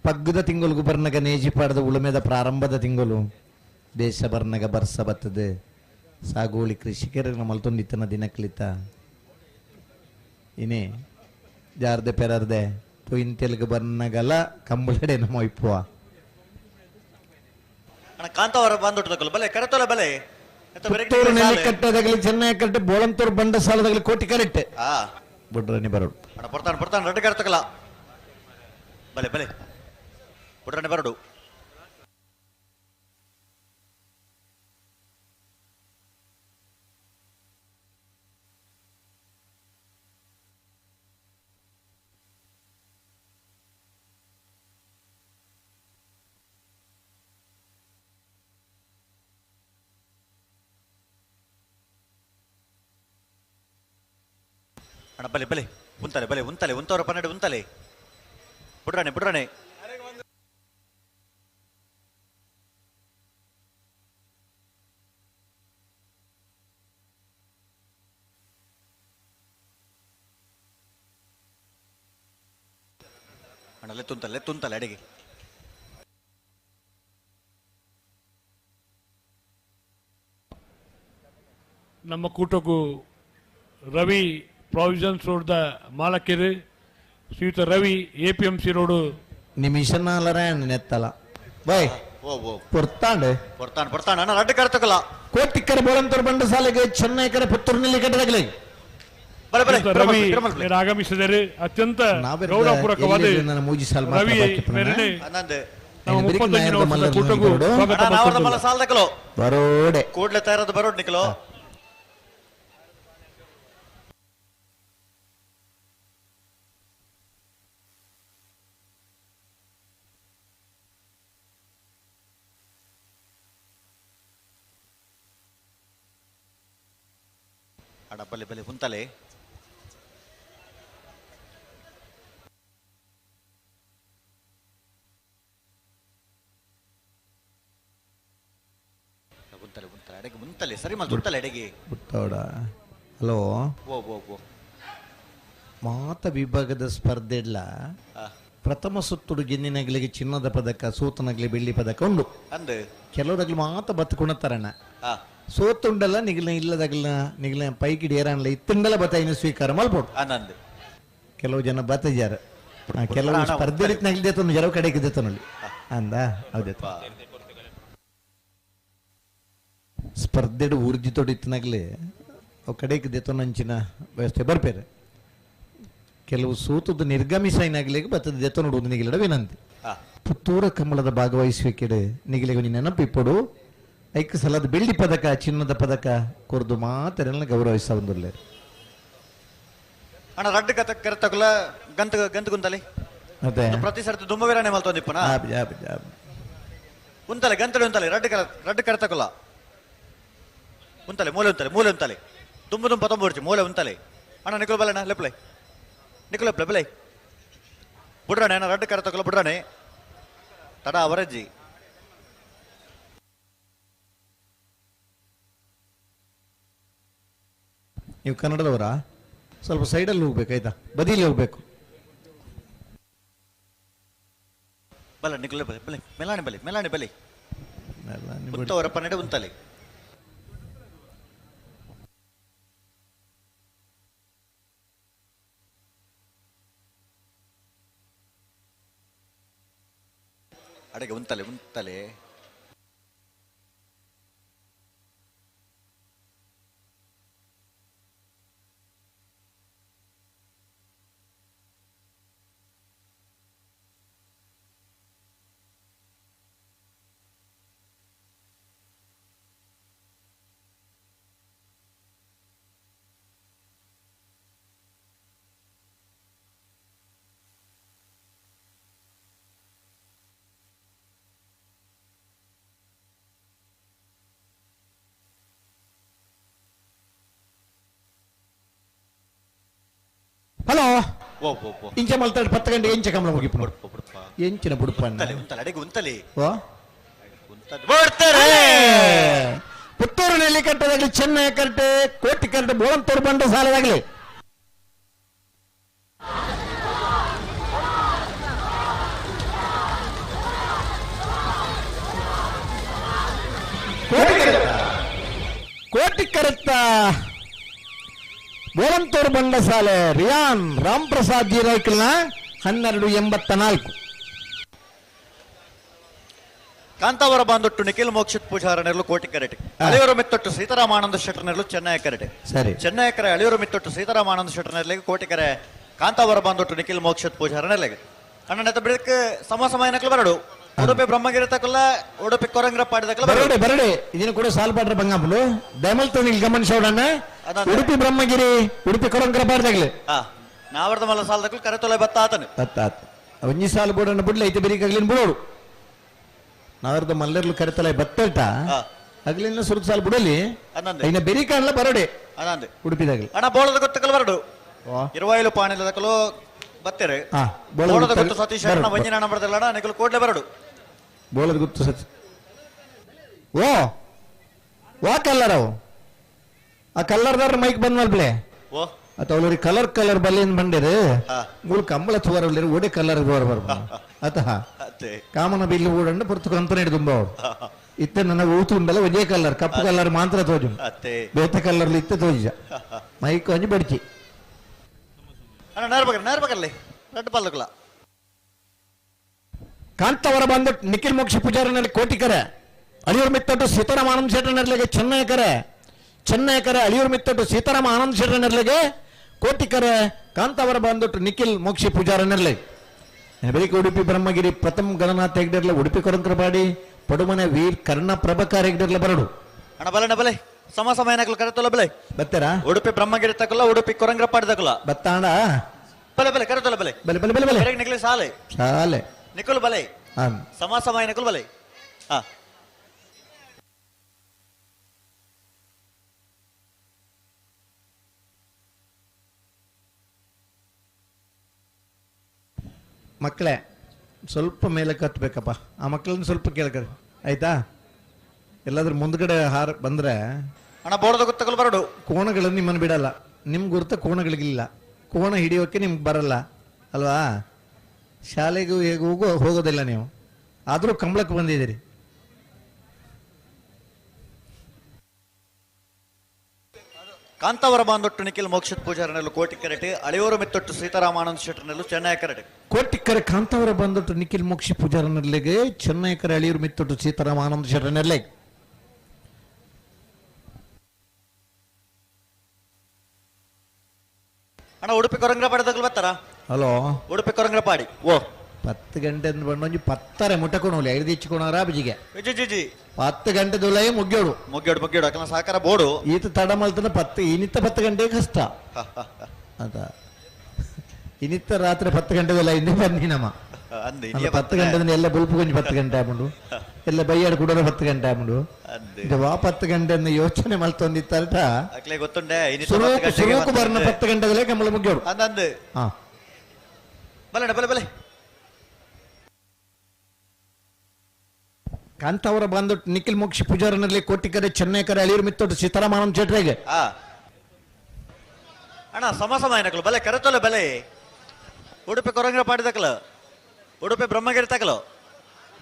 ಪಗ್ಗದ ತಿಂಗಳಿಗೂ ಬರ್ನಗ ನೇಜಿ ಪಾಡದ ಉಳುಮೆದ ಪ್ರಾರಂಭದ ತಿಂಗಳು, ದೇಶ ಬರ್ನಗ ಬರ್ಸ ಬತ್ತದೆ ಸಾಗುವಳಿ ಕೃಷಿಕರ ಮಲ್ತೊಂದಿತ್ತನ ದಿನಕ್ಲಿತ ಇನೇ ಜಾರ್ದೆ ಪೆರಾರ್ದೆ ಪೊಯಿಂತೆಲ್ಗೆ ಬರ್ನಗಲ ಕಂಬಳಡೆ ನಮ್ಮ ಇಪ್ಪುವ. ಕಾಂತಾವರ ಬಂದೊಟ್ಟದಕ್ಕಲ್ಲ ಬಲೆ ಕರೆತೋಲೆ ಬಲೆ. ಪುತ್ತೂರು ನೆಲ್ಲಿಕಟ್ಟೆದಾಗಲಿ ಚೆನ್ನೈ ಕರೆಕ್ಟ್, ಬೋಳಂತೂರು ಬಂಡಸಾಲದಾಗಲಿ ಕೋಟಿ ಕರೆಕ್ಟ್. ಬುಡ್ರನಿ ಬರೋಡು ಬರ್ತಾನೆ ಬರ್ತಾನೆ ರಡ್ಡು ಕರೆತಕಲ್ಲ ಬಲೆ ಬಲೆ ಬುಡ್ರನಿ ಬರೋಡು. ಅಣ್ಣ ಬಲೆ ಬಲೆ ಉಂತಲೆ ಬಲೆ ಉಂತಲೆ ಉಂತವರ ಪನ್ನೆರಡು ಉಂತಲೆ ಬುಡ್ರಾಣೆ ಬುಡ್ರಾಣೆ. ಅಣ್ಣ ಲೆತ್ತುಂತಲೆ ಲೆತ್ತುಂತಲೆ ಅಡಿಗೆ. ನಮ್ಮ ಕೂಟಕ್ಕೂ ರವಿ ಪ್ರಾವಿಷನ್ಸ್ ರೋಡ್ ಮಾಲಕಿರು ಶ್ರೀಯುತ ರವಿ ಎಪಿಎಂಸಿ ರೋಡ್. ನಿಮಿಷ ನಾಲರ ನೆತ್ತಲ ಬೈ ಪೊರ್ತಾಂಡ್ ಪೊರ್ತಾಂಡ್ ಪೊರ್ತಾಂಡ್ ಅಣ್ಣ ರಡ್ಡು ಕರ್ತಕಲ ಕೋಟಿಕ್ಕರೆ ಬೋಳಂತೂರು ಬಂಡಸಾಲೆಗೆ ಚೆನ್ನೈ ಕರೆ ಪುತ್ತೂರು ನೆಲ್ಲಿಕಟ್ಟೆದಾಗಲಿ ಬಲೆ ಬಲೆ ರವಿ ಆಗಮಿಸಿದರೆ ಅತ್ಯಂತ ಗೌರವಪೂರ್ವಕವಾದ ರವಿ ಮೇರೆನೆ ನಮ್ಮ 31ನೇ ವರ್ಷದ ಕೂಟಕ್ಕೂ ಸ್ವಾಗತ. ಸಾಲದಕಲೋ ಬರೋಡೆ ಕೂಡ್ಲೆ ತಯಾರದ ಬರೋಡ್ ನಿಕಲೋ. ಅಡ ಬಲೆ ಬಲೆ ಉಂತಲೆ ಉಂತಲೆ ಉಂತಲೆ ಅಡೆಗೆ ಉಂತಲೆ ಸರಿ ಮಲ್ ಉಂತಲೆ ಅಡೆಗೆ ಬುಟ್ಟೋಡ. ಹಲೋ ಓ ಓ ಓ ಮಾತ ವಿಭಾಗದ ಸ್ಪರ್ಧೆ ಇಲ್ಲ. ಪ್ರಥಮ ಸುತ್ತುಡು ಗೆನ್ನಿನಗಲಿಗೆ ಚಿನ್ನದ ಪದಕ, ಸೂತನಗಲಿ ಬೆಳ್ಳಿ ಪದಕ ಉಂಡು. ಅಂದು ಕೆಲವರಗಲಿ ಮಾತ ಬತ್ತುಕೊಂಡತಾರಣ್ಣ ಸೋತುಂಡಲ್ಲ ನಿಗಲ ಇಲ್ಲದಾಗಲ ನಿಗಲ ಪೈಕಿಡಿ ಏರಾನ್ಲ ಇತ್ತುಂಡಲ ಬತ್ತಾಯಿನ ಸ್ವೀಕಾರ ಮಲ್ಪೋಡು. ಆನಂದ್ ಕೆಲವು ಜನ ಬತ್ತಜಾರ, ಕೆಲವು ಸ್ಪರ್ಧೆ ನಗಲಿದೆ ಕೆಲವು ಕಡೆಗೆ ದೇತನಲ್ಲಿ ಅಂದ ಹೌದೇ ಸ್ಪರ್ಧೆಡು ಊರ್ಜಿ ತೊಡಿತ್ತನಾಗಲಿ ಅವು ಕಡೆಗೆ ದೇತನಂಚಿನ ವ್ಯವಸ್ಥೆ ಬರ್ಪೇರೆ. ಕೆಲವು ಸೂತದ ನಿರ್ಗಮಿಸೈನಾಗಲಿ ಬತ್ತದ ದೇತನೋಡು ನಿಗಲಿಡ ವಿನಂತಿ. ಪುತ್ತೂರ ಕಮಲದ ಭಾಗವಹಿಸುವಿಕೆಡೆ ನಿಗಲಿಗೆ ನೆನಪಿಪ್ಪಡು ಐಕ್ ಸಲದ ಬೆಳ್ಳಿ ಪದಕ ಚಿನ್ನದ ಪದಕ ಕೊರ್ದು ಮಾತರೆಲ್ಲ ಗೌರವಿಸ ಒಂದುಲ್ಲೆ. ಅಣ್ಣ ರಡ್ಡು ಕತ ಕರೆತಕಲ ಗಂತ ಗಂತ ಗುಂತಲೆ ಅದೇ ಪ್ರತಿ ಸರ್ತಿ ದುಂಬವೀರನೆ ಮಲ್ತೊಂದಿಪ್ಪನ ಉಂತಲೆ ಗಂತಲೆ ಉಂತಲೆ ರಡ್ಡು ಕರ ರಡ್ಡು ಕರೆತಕಲ ಉಂತಲೆ ಮೂಲೆ ಉಂತಲೆ ಮೂಲೆ ಉಂತಲೆ ದುಂಬು ದುಂಬ ತೊಂಬುರ್ಚಿ ಮೂಲೆ ಉಂತಲೆ. ಅಣ್ಣ ನಿಕುಲ್ ಬಲಣ್ಣ ಲೆಪ್ಲೆ ನಿಕುಲ್ ಲೆಪ್ಲೆ ಬಲೆ ಬುಡ್ರಾಣೆ ಅಣ್ಣ ರಡ್ಡು ಕರೆತಕಲ ಬುಡ್ರಾಣೆ ತಡ ಅವರಜ್ಜಿ. ನೀವು ಕನ್ನಡದವರಾ? ಸ್ವಲ್ಪ ಸೈಡಲ್ಲಿ ಹೋಗ್ಬೇಕು ಆಯ್ತಾ, ಬದಿಲಿ ಹೋಗ್ಬೇಕು. ಬಲ ನಿಕುಲ್ ಬಲೆ ಬಲೆ ಮೆಲಾಣಿ ಬಲೆ ಮೆಲಾಣಿ ಬಲೆ ಉಂತವರ ಪನ್ನೆರಡು ಉಂತಲೆ. ಅಡೆಗೆ ಉಂತಲೆ ಉಂತಲೆ ಇಂಚ ಮಲ್ತಾಡ್ 10 ಗಂಟೆ ಎಂಚ ಕಮಲ ಮುಗಿಪು ಎಂಚಿನ ಬುಡುಪ ಉಂತಲೆ ಪುತ್ತೂರು ನೆಲ್ಲಿಕಟ್ಟದಾಗಲಿ ಚೆನ್ನೈ ಕರಟೆ ಕೋಟಿ ಕರಟೆ ಬೋಳಂತೂರು ಬಂಡ ಸಾಲದಾಗಲಿ ಕೋಟಿ ಕರೆತ್ತ ಬೋಳಂತೂರು ಬಂಡಸಾಲೆ ರಿಯಾನ್ ರಾಮ್ ಪ್ರಸಾದ್ ಜಿ ರೈಕಲ್ನ 12.84. ಕಾಂತಾವರ ಬಾಂದೊಟ್ಟು ನಿಖಿಲ್ ಮೋಕ್ಷಿತ್ ಪೂಜಾರನೆರಲು ಕೋಟಿ ಕರೆಟೆ ಅಳಿಯೂರು ಮಿತ್ತೊಟ್ಟು ಸೀತಾರಾಮಾನಂದ ಶೆಟ್ಟರ್ನೆರಲು ಚೆನ್ನೈ ಕರೆಟೆ ಸರಿ ಚೆನ್ನೈ ಕರೆ ಅಳಿಯೂರು ಮಿತ್ತೊಟ್ಟು ಸೀತಾರಾಮಾನಂದ ಶೆಟ್ಟರ್ನೆರಲಿಗೆ ಕೋಟಿ ಕರೆ ಕಾಂತಾವರ ಬಾಂದೊಟ್ಟು ನಿಖಿಲ್ ಮೋಕ್ಷಿತ್ ಪೂಜಾರನೆರಲಿಗೆ ಅಣ್ಣನ ಬಿಡಕ್ಕೆ ಸಮ ಸಮಯನಕ್ಲು ಬರಡು ಉಡುಪಿ ಬ್ರಹ್ಮಗಿರಿ ತಕಲ್ಲ ಉಡುಪಿ ಕೊರಂಗ್ರ ಪಾಡಿದಕಲ್ಲ ಬರಡೆ ಬರಡೆ ಇದನ್ನು ಕೂಡ ಸಾಲ್ಪಾಡ್ರ ಬಂಗಾಪುಲು ದಯಮಲ್ ತೋಣಿಲ್ ಗಮನಿಸೋಡಣ್ಣ ಉಡುಪಿ ಬ್ರಹ್ಮಗಿರಿ ಉಡುಪಿ ಕೊರಂಗ್ರ ಪಾಡ್ದಾಗ್ಲಿ ನಾವರ್ದ ಮಲ್ಲ ಸಾಲದಕ್ಕಲು ಕರೆ ತೊಲೆ ಬತ್ತ ಆತನು ಬತ್ತ ಆತ ಒಂಜಿ ಸಾಲು ಬೋಡಣ್ಣ ಬುಡ್ಲೆ ಐತೆ ಬೆರಿಕಾಗ್ಲಿನ್ ಬಿಡೋಡು ನಾವರ್ದ ಮಲ್ಲರ್ಲು ಕರೆತಲೆ ಬತ್ತಲ್ಟ ಅಗ್ಲಿನ ಸುರುತ್ ಸಾಲು ಬಿಡಲಿ ಇನ್ನ ಬೆರಿಕಾಣ್ಲ ಬರಡೆ ಉಡುಪಿದಾಗಲಿ ಅಣ್ಣ ಬೋಳದ ಗೊತ್ತಕಲ್ ಬರಡು ಇರುವಾಯಿಲು ಪಾಣಿಲದಕಲು ಬತ್ತೆರೆ ಬೋಳದ ಗೊತ್ತು ಸತೀಶ್ ಅಣ್ಣ ವಂಜನ ಅಣ್ಣ ಬರ್ದಲ್ಲ ನಿಕಲು ಕೂಡ್ಲೆ ಬರಡು ಬೋಳದ ಗೊತ್ತು ಸತೀಶ್ ಓ ವಾ ಕಲ್ಲರ್ ಅವು ಆ ಕಲ್ಲರ್ದಾರ ಮೈಕ್ ಬಂದ್ ಮಲ್ಪ್ಲೆ ಓ ಅತ್ತ ಅವ್ರಿಗೆ ಕಲರ್ ಕಲರ್ ಬಲ್ಲೇನ್ ಬಂಡಿರು ಮೂಲ ಕಂಬಳ ತುವರ ಒಡೆ ಕಲರ್ ಬರ್ ಅತಃ ಕಾಮನ ಬಿಲ್ಲು ಓಡಂಡು ಪೊರ್ತು ಕಂಪನಿ ತುಂಬ ಇತ್ತ ನನ್ನ ಊತು ಉಂಡಲ್ಲ ಒಂದೇ ಕಲರ್ ಕಪ್ಪು ಕಲರ್ ಮಾತ್ರ ತೋಜು ಬೇತೆ ಕಲರ್ ಇತ್ತ ತೋಜ ಮೈಕ್ ಒಂಜಿ ಬಡ್ಚಿ ಕಾಂತವರ ಬಂದು ನಿಖಿಲ್ ಮೋಕ್ಷ ಪೂಜಾರನಲ್ಲಿ ಕೋಟಿಕರೆ ಅಳಿಯೂರು ಮಿತ್ತೊಟ್ಟು ಸೀತಾರಾಮ ಆನಂದ್ ಶೆಟ್ಟರ್ನರ್ಲಿಗೆ ಚೆನ್ನೈಕರೆ ಚೆನ್ನೈಕರೆ ಅಳಿಯೂರು ಮಿತ್ತೊಟ್ಟು ಸೀತಾರಾಮ ಆನಂದ್ ಶೆಟ್ಟರ್ನರ್ಲಿಗೆ ಕೋಟಿಕರೆ ಕಾಂತಾವರ ಬಂದೊಟ್ಟು ನಿಖಿಲ್ ಮೋಕ್ಷ ಪೂಜಾರನರ್ಲಿಗೆ ಬೆಳಿಗ್ಗೆ ಉಡುಪಿ ಬ್ರಹ್ಮಗಿರಿ ಪ್ರಥಮ ಗಣನಾಥ ಹೆಗ್ಡೆರ್ಲ ಉಡುಪಿ ಕೊರಂಕರಪಾಡಿ ಪಡುಮನೆ ವೀರ್ ಕರ್ಣ ಪ್ರಭಕಾರ ಹೆಗ್ಡೆರ್ಲ ಬರಡು ಅಣ್ಣ ಬಲೆ ಬಲೆ ಸಮ ಸಮಯನಕಲು ಕರೆತೊಲ ಬಲೆ ಬತ್ತಾರಾ ಉಡುಪಿ ಬ್ರಹ್ಮಗಿರಿ ತಕಲ ಉಡುಪಿ ಕೊರಂಗ್ರಪಾಡಿ ತಕಲ ಬತ್ತಾಣ ಬಲೆ ಬಲೆ ಕರೆತೊಲ ಬಲೆ ಬಲೆ ಬಲೆ ಬಲೆ ಬಲೆ ನಿಖಿಲ್ ಸಾಲೆ ಸಾಲೆ ನಿಖಿಲ್ ಬಲೆ ಸಮ ಸಮಯನಕಲು ಬಲೆ ಹಾ ಮಕ್ಕಳೇ ಸ್ವಲ್ಪ ಮೇಲೆ ಕತ್ತಬೇಕಪ್ಪ ಆ ಮಕ್ಕಳನ್ನ ಸ್ವಲ್ಪ ಕೇಳ್ಕರಿ ಆಯ್ತಾ ಎಲ್ಲಾದ್ರೂ ಮುಂದ್ಗಡೆ ಹಾರ ಬಂದ್ರೆ ಅಣ್ಣ ಬೋರ್ಡ್ ಗೊತ್ತಕಲ್ ಬರಡು ಕೋಣಗಳನ್ನು ನಿಮ್ಮನ್ನು ಬಿಡಲ್ಲ ನಿಮ್ ಗುರುತ ಕೋಣಗಳಿಗಿಲ್ಲ ಕೋಣ ಹಿಡಿಯೋಕೆ ನಿಮ್ಗೆ ಬರಲ್ಲ ಅಲ್ವಾ ಶಾಲೆಗೂ ಹೇಗೂ ಹೋಗೋದಿಲ್ಲ ನೀವು ಆದರೂ ಕಂಬಳಕ್ಕೆ ಬಂದಿದ್ದೀರಿ ಕಾಂತಾವರ ಬಾಂದೊಟ್ಟು ನಿಖಿಲ್ ಮೋಕ್ಷಿತ್ ಪೂಜಾರನೆಲ್ಲು ಕೋಟಿ ಕರೆಟೆ ಅಳಿಯೂರು ಮಿತ್ತೊಟ್ಟು ಸೀತಾರಾಮಾನಂದ ಶೆಟ್ಟರ್ನೆಲ್ಲು ಚೆನ್ನೈ ಕರೆಟೆ ಕೋಟಿಕರೆ ಕಾಂತಾವರ ಬಂದೊಟ್ಟು ನಿಖಿಲ್ ಮೋಕ್ಷ ಪೂಜಾರನಲ್ಲಿಗೆ ಚೆನ್ನೈ ಕರೆ ಅಳಿಯೂರು ಮಿತ್ತೊಟ್ಟು ಸೀತಾರಾಮ ಆನಂದ ಶೆಟ್ಟರ್ನಲ್ಲಿಗೆ ಅಣ್ಣ ಉಡುಪಿ ಕೊರಂಗ್ರಪಾಡಿ ತಗಲ್ ಬರ್ತಾರ ಹಲೋ ಉಡುಪಿ ಕೊರಂಗ್ರಪಾಡಿ ಓ 10 ಗಂಟೆ ಅಂದ್ ಬಂದು ಒಂಜಿ 10:30 ಮುಟ್ಟಕೊಣೋಲಿ ಐದು ಇಚ್ಚಿಕೊಣಾರ ಬಿಜಿಗೆ ಜಿ ಜಿ ಜಿ 10 ಗಂಟೆ ದುಲೈ ಮುಗ್ಯೋಡು ಮುಗ್ಯೋಡು ಮುಗ್ಯೋಡು ಅಕಲ ಸಹಕಾರ ಬೋಡು ಈತ ತಡ ಮಲ್ತನ 10 ಇನ್ನಿತ್ತ 10 ಗಂಟೆ ಕಷ್ಟ ಅಂತ ಇನ್ನಿತ್ತ ರಾತ್ರಿ 10 ಗಂಟೆ ದುಲೈ ಇಂದ ಬನ್ನಿ ನಮ್ಮ 10 ಗಂಟೆ ಎಲ್ಲ ಬುಲ್ಪು ಕೊಂಚ 10 ಗಂಟೆ ಆಪುಂಡು ಎಲ್ಲ ಬೈಯಾಡು ಕೂಡ 10 ಗಂಟೆ ಆಪುಂಡು ವಾ 10 ಗಂಟೆ ಯೋಚನೆ ಮಲ್ತೊಂದಿತ್ತಲ್ಟ ಅಕ್ಲೆ ಗೊತ್ತುಂಡೆ ಸುರೂಕು ಬರ್ನ 10 ಗಂಟೆದಲ್ಲೇ ಕಂಬಳ ಮುಗ್ಯೋಡು ಅಂದಂದು ಹಾ ಬಲೆ ಬಲೆ ಬಲೆ ಕಾಂತಾವರ ಬಂದು ನಿಖಿಲ್ ಮೋಕ್ಷ ಪೂಜಾರನಲ್ಲಿ ಕೋಟಿಕರೆ ಚೆನ್ನೈಕರೆ ಅಳಿಯೂರು ಮಿತ್ತೊಟ್ಟು ಸೀತಾರಾಮಾನಂದ ಶೆಟ್ರಿಗೆ ಅಣ್ಣ ಸಮ ಸಮಯನಕಲು ಬಲೆ ಕರೆತೊಲೆ ಬಲೆ ಉಡುಪಿ ಕೊರಂಗ್ರ ಪಾಡಿದಕಲ ಉಡುಪಿ ಬ್ರಹ್ಮಗಿರಿ ತಕಲು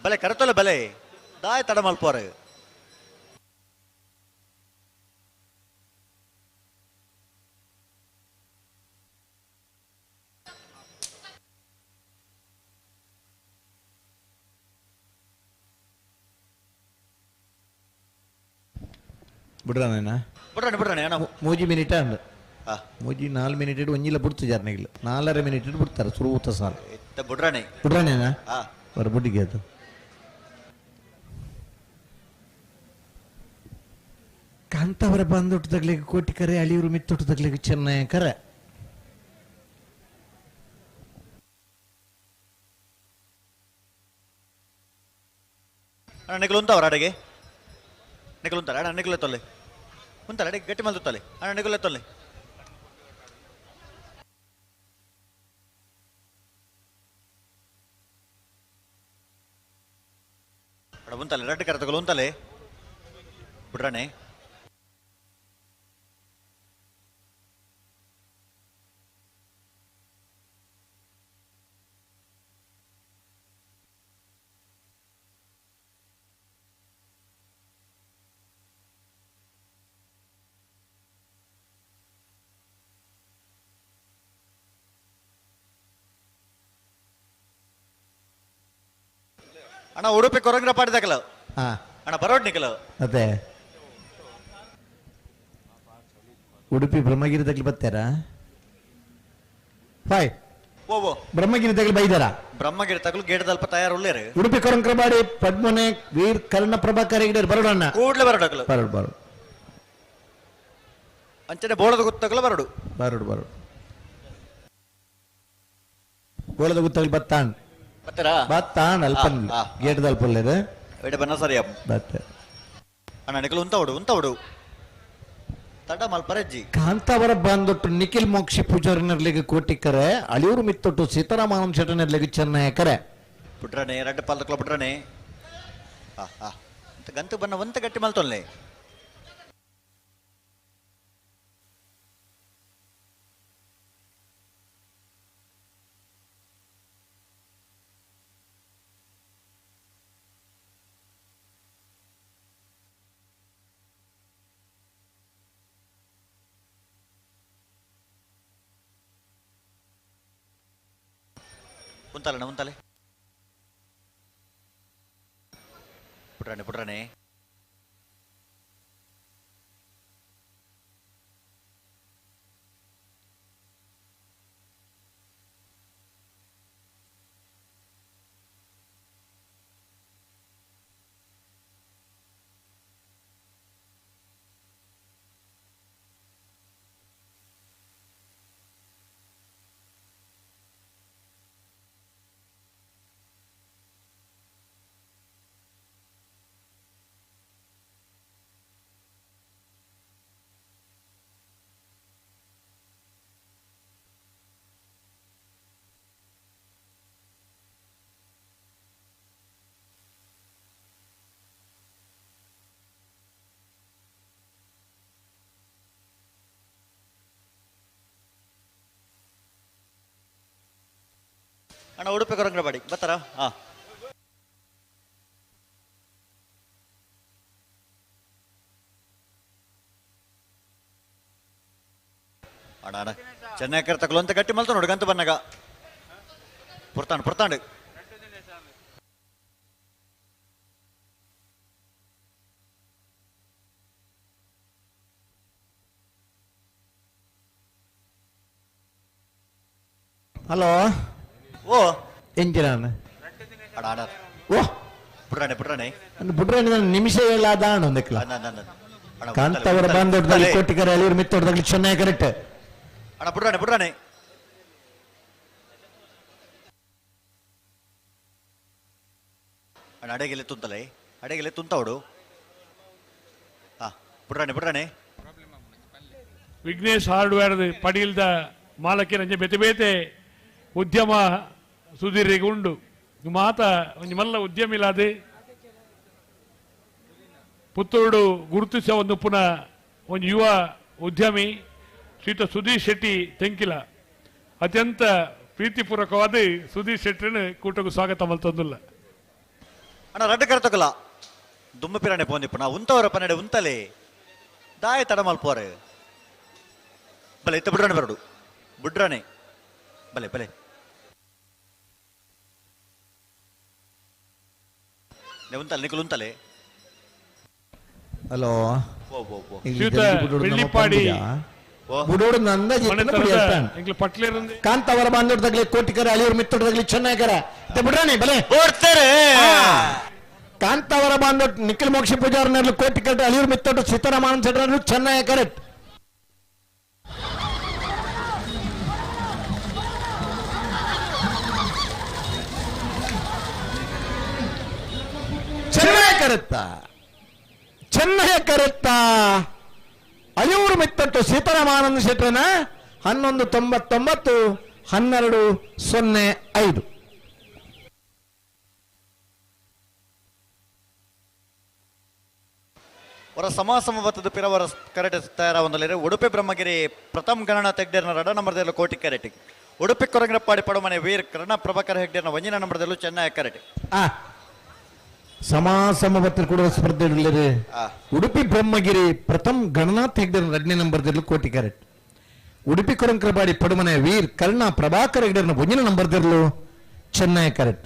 ಬಲೆ ಕರೆತೊಲೆ ಬಲೆ ದಾಯ್ ತಡ ಮಲ್ಪೋರ ಬಿಡ್ರಾನೇನಾ ಬಿಡ್ರಾಣೆ ಬಿಡ್ರಾಣೆ ಅಣ್ಣ ಮೂಜಿ ಮಿನಿಟ್ ಅಂಡ್ ಮೂಜಿ 4 ಮಿನಿಟ್ ಒಂಜಿಲ ಬಿಡ್ತು ಜಾರ್ನೆಗಿಲ್ಲ 4.5 ಮಿನಿಟ್ ಬಿಡ್ತಾರೆ ಸುರುವುತ ಸಾಲ ಬಿಡ್ರಾಣೆ ಬಿಡ್ರಾಣೇನಾ ಬರ ಬುಡ್ಡಿಗೆ ಅದು ಕಾಂತಾವರ ಬಂದೊಟ್ಟು ತಗ್ಲಿಕ್ಕೆ ಕೋಟಿ ಕರೆ ಅಳಿಯೂರು ಮಿತ್ತೊಟ್ಟು ತಗ್ಲಿಕ್ಕೆ ಚೆನ್ನೈ ಕರೆ ಅಣ್ಣ ನಿಖಿಲ್ ಉಂತವ್ರ ಅಡಿಗೆ ನಿಖಿಲ್ ಉಂತಾರೆ ಅಣ್ಣ ನಿಖಿಲ್ ತೊಲೆ ಉಂತಾರೆ ಅಡಿಗೆ ಗಟ್ಟಿ ಮಲ್ದು ತೊಲೆ ಅಣ್ಣ ನಿಖಿಲ್ ತೊಲೆ ಉಂತಲೆ ರಡ್ಡ್ ಕರತಗಳು ಉಂತಲೆ ಬುಡ್ರಾಣೆ ಅಣ್ಣ ಉಡುಪಿ ಕೊರಂಗ್ರ ಪಾಡಿದಾಕಲ ಅಣ್ಣ ಬರೋಡ್ ನಿಕಲ ಅದೇ ಉಡುಪಿ ಬ್ರಹ್ಮಗಿರಿ ತಗ್ಲಿ ಬರ್ತಾರಾ ಫಾಯ್ ಓ ಓ ಬ್ರಹ್ಮಗಿರಿ ತಗ್ಲಿ ಬೈದಾರ ಬ್ರಹ್ಮಗಿರಿ ತಗಲು ಗೇಟ್ ದಲ್ಪ ತಯಾರು ಉಳ್ಳೇರು ಉಡುಪಿ ಕೊರಂಕ್ರಬಾಡಿ ಪದ್ಮನೆ ವೀರ್ ಕರ್ಣ ಪ್ರಭಾಕರ್ ಹೆಗ್ಡೆ ಬರೋಣ ಕೂಡ್ಲೆ ಬರೋಡಕಲು ಬರೋಡು ಬರೋಡು ಅಂಚನೆ ಬೋಳದ ಗುತ್ತಕಲ ಬರೋಡು ಬರೋಡು ಬರೋಡು ಬೋಳದ ಗುತ್ತಗಲು ಬತ್ತಾಣ್ ಬತ್ತರಾ ಬತ್ತಾಣ್ ಅಲ್ಪ ಗೇಟ್ ದಲ್ಪ ಉಳ್ಳೇರು ಎಡೆ ಬನ್ನ ಸರಿಯ ಬತ್ತೆ ಅಣ್ಣ ನಿಕಲು ಉಂತ ಉಂತ ತಡ ಮಲ್ಪರಜ್ಜಿ ಕಾಂತಾವರ ಬಂದೊಟ್ಟು ನಿಖಿಲ್ ಮೋಕ್ಷಿ ಪೂಜಾರಿನರ್ಲಿಗೆ ಕೋಟಿಕರೆ ಅಳಿಯೂರು ಮಿತ್ತೊಟ್ಟು ಸೀತಾರಾಮನ ಶೆಟ್ಟನರ್ಲಿಗೆ ಚೆನ್ನಯಕರೆ ಪುಟ್ರನೆ ರಡ್ಡ ಪಾಲ್ದಕ್ಲ ಪುಟ್ರನೆ ಆ ಆ ಅಂತ ಗಂತು ಬನ್ನ ಒಂತ ಗಟ್ಟಿ ಮಲ್ತೊಲ್ಲೆ ಉಂತಲಣ್ಣ ಉಂತಲೆ ಪುಟ್ರಾಣೆ ಪುಟ್ರಾಣೆ ಅಣ್ಣ ಉಡುಪಿ ಕೊರಂಗ್ರಬಾಡಿ ಬರ್ತಾರಾ ಹಾ ಅಣ್ಣ ಅಣ್ಣ ಚೆನ್ನೈ ತಗೊಳ್ಳೋ ಅಂತ ಗಟ್ಟಿ ಮಲ್ತ ನೋಡು ಗಂತ ಬನ್ನಾಗ ಪುರ್ತಾಂಡು ಪುರ್ತಾಂಡು ಹಲೋ ಓ ಎಂಜಿನ ಅಣ್ಣ ಅಣ್ಣ ಓ ಪುಟ್ರಾಣೆ ಪುಟ್ರಾಣೆ ಬುಡ್ರಾಣಿ ನಿಮಿಷ ಹೇಳಾದ ಒಂದಕ್ಲ ಅಣ್ಣ ಕಾಂತಾವರ ಬಂದೊಡ್ಡದಲ್ಲಿ ಕೋಟಿಕರೆ ಅಳಿಯೂರು ಮಿತ್ತೊಡ್ಡದಲ್ಲಿ ಚೆನ್ನೈ ಕರೆಕ್ಟ್ ಅಣ್ಣ ಪುಟ್ರಾಣೆ ಪುಟ್ರಾಣೆ ಅಣ್ಣ ಅಡೆಗೆಲೆ ತುಂತಲೆ ಅಡೆಗೆಲೆ ತುಂತವಡು ಹಾ ಪುಟ್ರಾಣೆ ಪುಟ್ರಾಣೆ ವಿಘ್ನೇಶ್ ಹಾರ್ಡ್ವೇರ್ ಪಡೀಲ್ದ ಮಾಲಕಿನ ಬೇತೆ ಬೇತೆ ಉದ್ಯಮ ಸುಧೀರಿಗೆ ಉಂಡು ಮಾತ ಒಂಜಿ ಮಲ್ಲ ಉದ್ಯಮ ಇಲ್ಲದೆ ಪುತ್ತೂರು ಗುರುತಿಸ ಒಂದು ಪುನಃ ಒಂದು ಯುವ ಉದ್ಯಮಿ ಶ್ರೀತ ಸುಧೀರ್ ಶೆಟ್ಟಿ ತೆಂಕಿಲ ಅತ್ಯಂತ ಪ್ರೀತಿಪೂರ್ವಕವಾದ ಸುಧೀರ್ ಶೆಟ್ಟಿನ ಕೂಟಕ್ಕೂ ಸ್ವಾಗತ ಮಲ್ತಂದಿಲ್ಲ. ಅಣ್ಣ ರಡ್ಡು ಕರ್ತಕಲ ದುಮ್ಮ ಪಿರಾಣೆ ಪೋಂದಿಪ್ಪು ನಾ ಉಂತವರ ಪನ್ನಡೆ ಉಂತಲೆ ದಾಯ ತಡ ಮಲ್ಪೋರೆ ಬಲೆ ಇತ್ತ ಬುಡ್ರಾಣೆ ಬರಡು ಬುಡ್ರಾಣೆ ಬಲೆ ಬಲೆ ಉಂತಲೆ ನಿಕುಲು ಉಂತಲೆ. ಹಲೋ ಓ ಓ ಓ ಶ್ರೀಯುತ ಬೆಳ್ಳಿಪಾಡಿ ಬುಡೋಡು ನಂದಾಜಿ ಕಾಂತಾವರ ಬಾಂಧವ್ರದಾಗ್ಲಿ ಕೋಟಿಕರ ಅಳಿಯೂರು ಮಿತ್ತೊಡ್ದಾಗ್ಲಿ ಚೆನ್ನೈಕರ ಬಿಡ್ರಾಣಿ ಬಲೆ ಕಾಂತಾವರ ಬಾಂಧವ್ ನಿಖಿಲ್ ಮೋಕ್ಷ ಪೂಜಾರನಲ್ಲಿ ಕೋಟಿಕರ ಅಳಿಯೂರು ಮಿತ್ತೊಟ್ಟು ಸೀತಾರಾಮನ್ ಶೆಟ್ಟರನ್ನು ಚೆನ್ನೈ ಕರೆಕ್ಟ್. ಚೆನ್ನೈ ಕರೆತ್ತ ಚೆನ್ನೈ ಕರೆತ್ತ ಅಳಿಯೂರು ಮಿತ್ತಟ್ಟು ಸೀತಾರಾಮಾನಂದ ಶೆಟ್ಟರನ 11.99 12.05. ಹೊರ ಸಮಾಸಮ ಬತ್ತದ ಪಿರವರ ಕರೆಟ್ ತಯಾರಾವೊಂದಲೇರು ಉಡುಪಿ ಬ್ರಹ್ಮಗಿರಿ ಪ್ರಥಮ ಗಣನ ತೆಗ್ಡೇರ್ನ ರಡ ನಂಬರ್ದಲ್ಲೂ ಕೋಟಿ ಕರೆಟಿ ಉಡುಪಿ ಕೊರಂಗ್ರಪ್ಪಾಡಿ ಪಡಮನೆ ವೀರ್ ಕರ್ಣ ಪ್ರಭಾಕರ್ ಹೆಗ್ಡೇರ್ನ ಒಂಜಿನ ನಂಬರ್ದಲ್ಲೂ ಚೆನ್ನೈ ಕರೆಟಿ. ಸಮಾಸಮ ಬತ್ತ ಕೂಡ ಸ್ಪರ್ಧೆ ಉಡುಪಿ ಬ್ರಹ್ಮಗಿರಿ ಪ್ರಥಮ ಗಣನಾಥ್ ಹೆಗ್ಡೇರ್ನ ಎರಡನೇ ನಂಬರ್ದಲ್ಲೂ ಕೋಟಿ ಕ್ಯಾರೆಟ್ ಉಡುಪಿ ಕೊರಂಕ್ರಪಾಡಿ ಪಡುಮನೆ ವೀರ್ ಕರ್ಣ ಪ್ರಭಾಕರ್ ಹೆಗ್ಡೇರ್ನ ಒಂದಿನ ನಂಬರ್ದಿರಲು ಚೆನ್ನೈ ಕರೆಕ್ಟ್.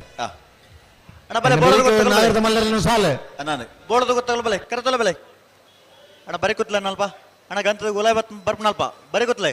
ಸಾಲ ಬೋಳದು ಗೊತ್ತಾಗಲ್ಲ ಬಲೆ ಕರೆತಲ್ಲ ಬಲೆ ಅಣ್ಣ ಬರಿ ಕೂತ್ಲೆ ನಲ್ಪ ಅಣ್ಣ ಗಂತದ ಗುಲಾಬ್ ಬರ್ಪನಲ್ಪ ಬರಿ ಕೂತ್ಲೆ.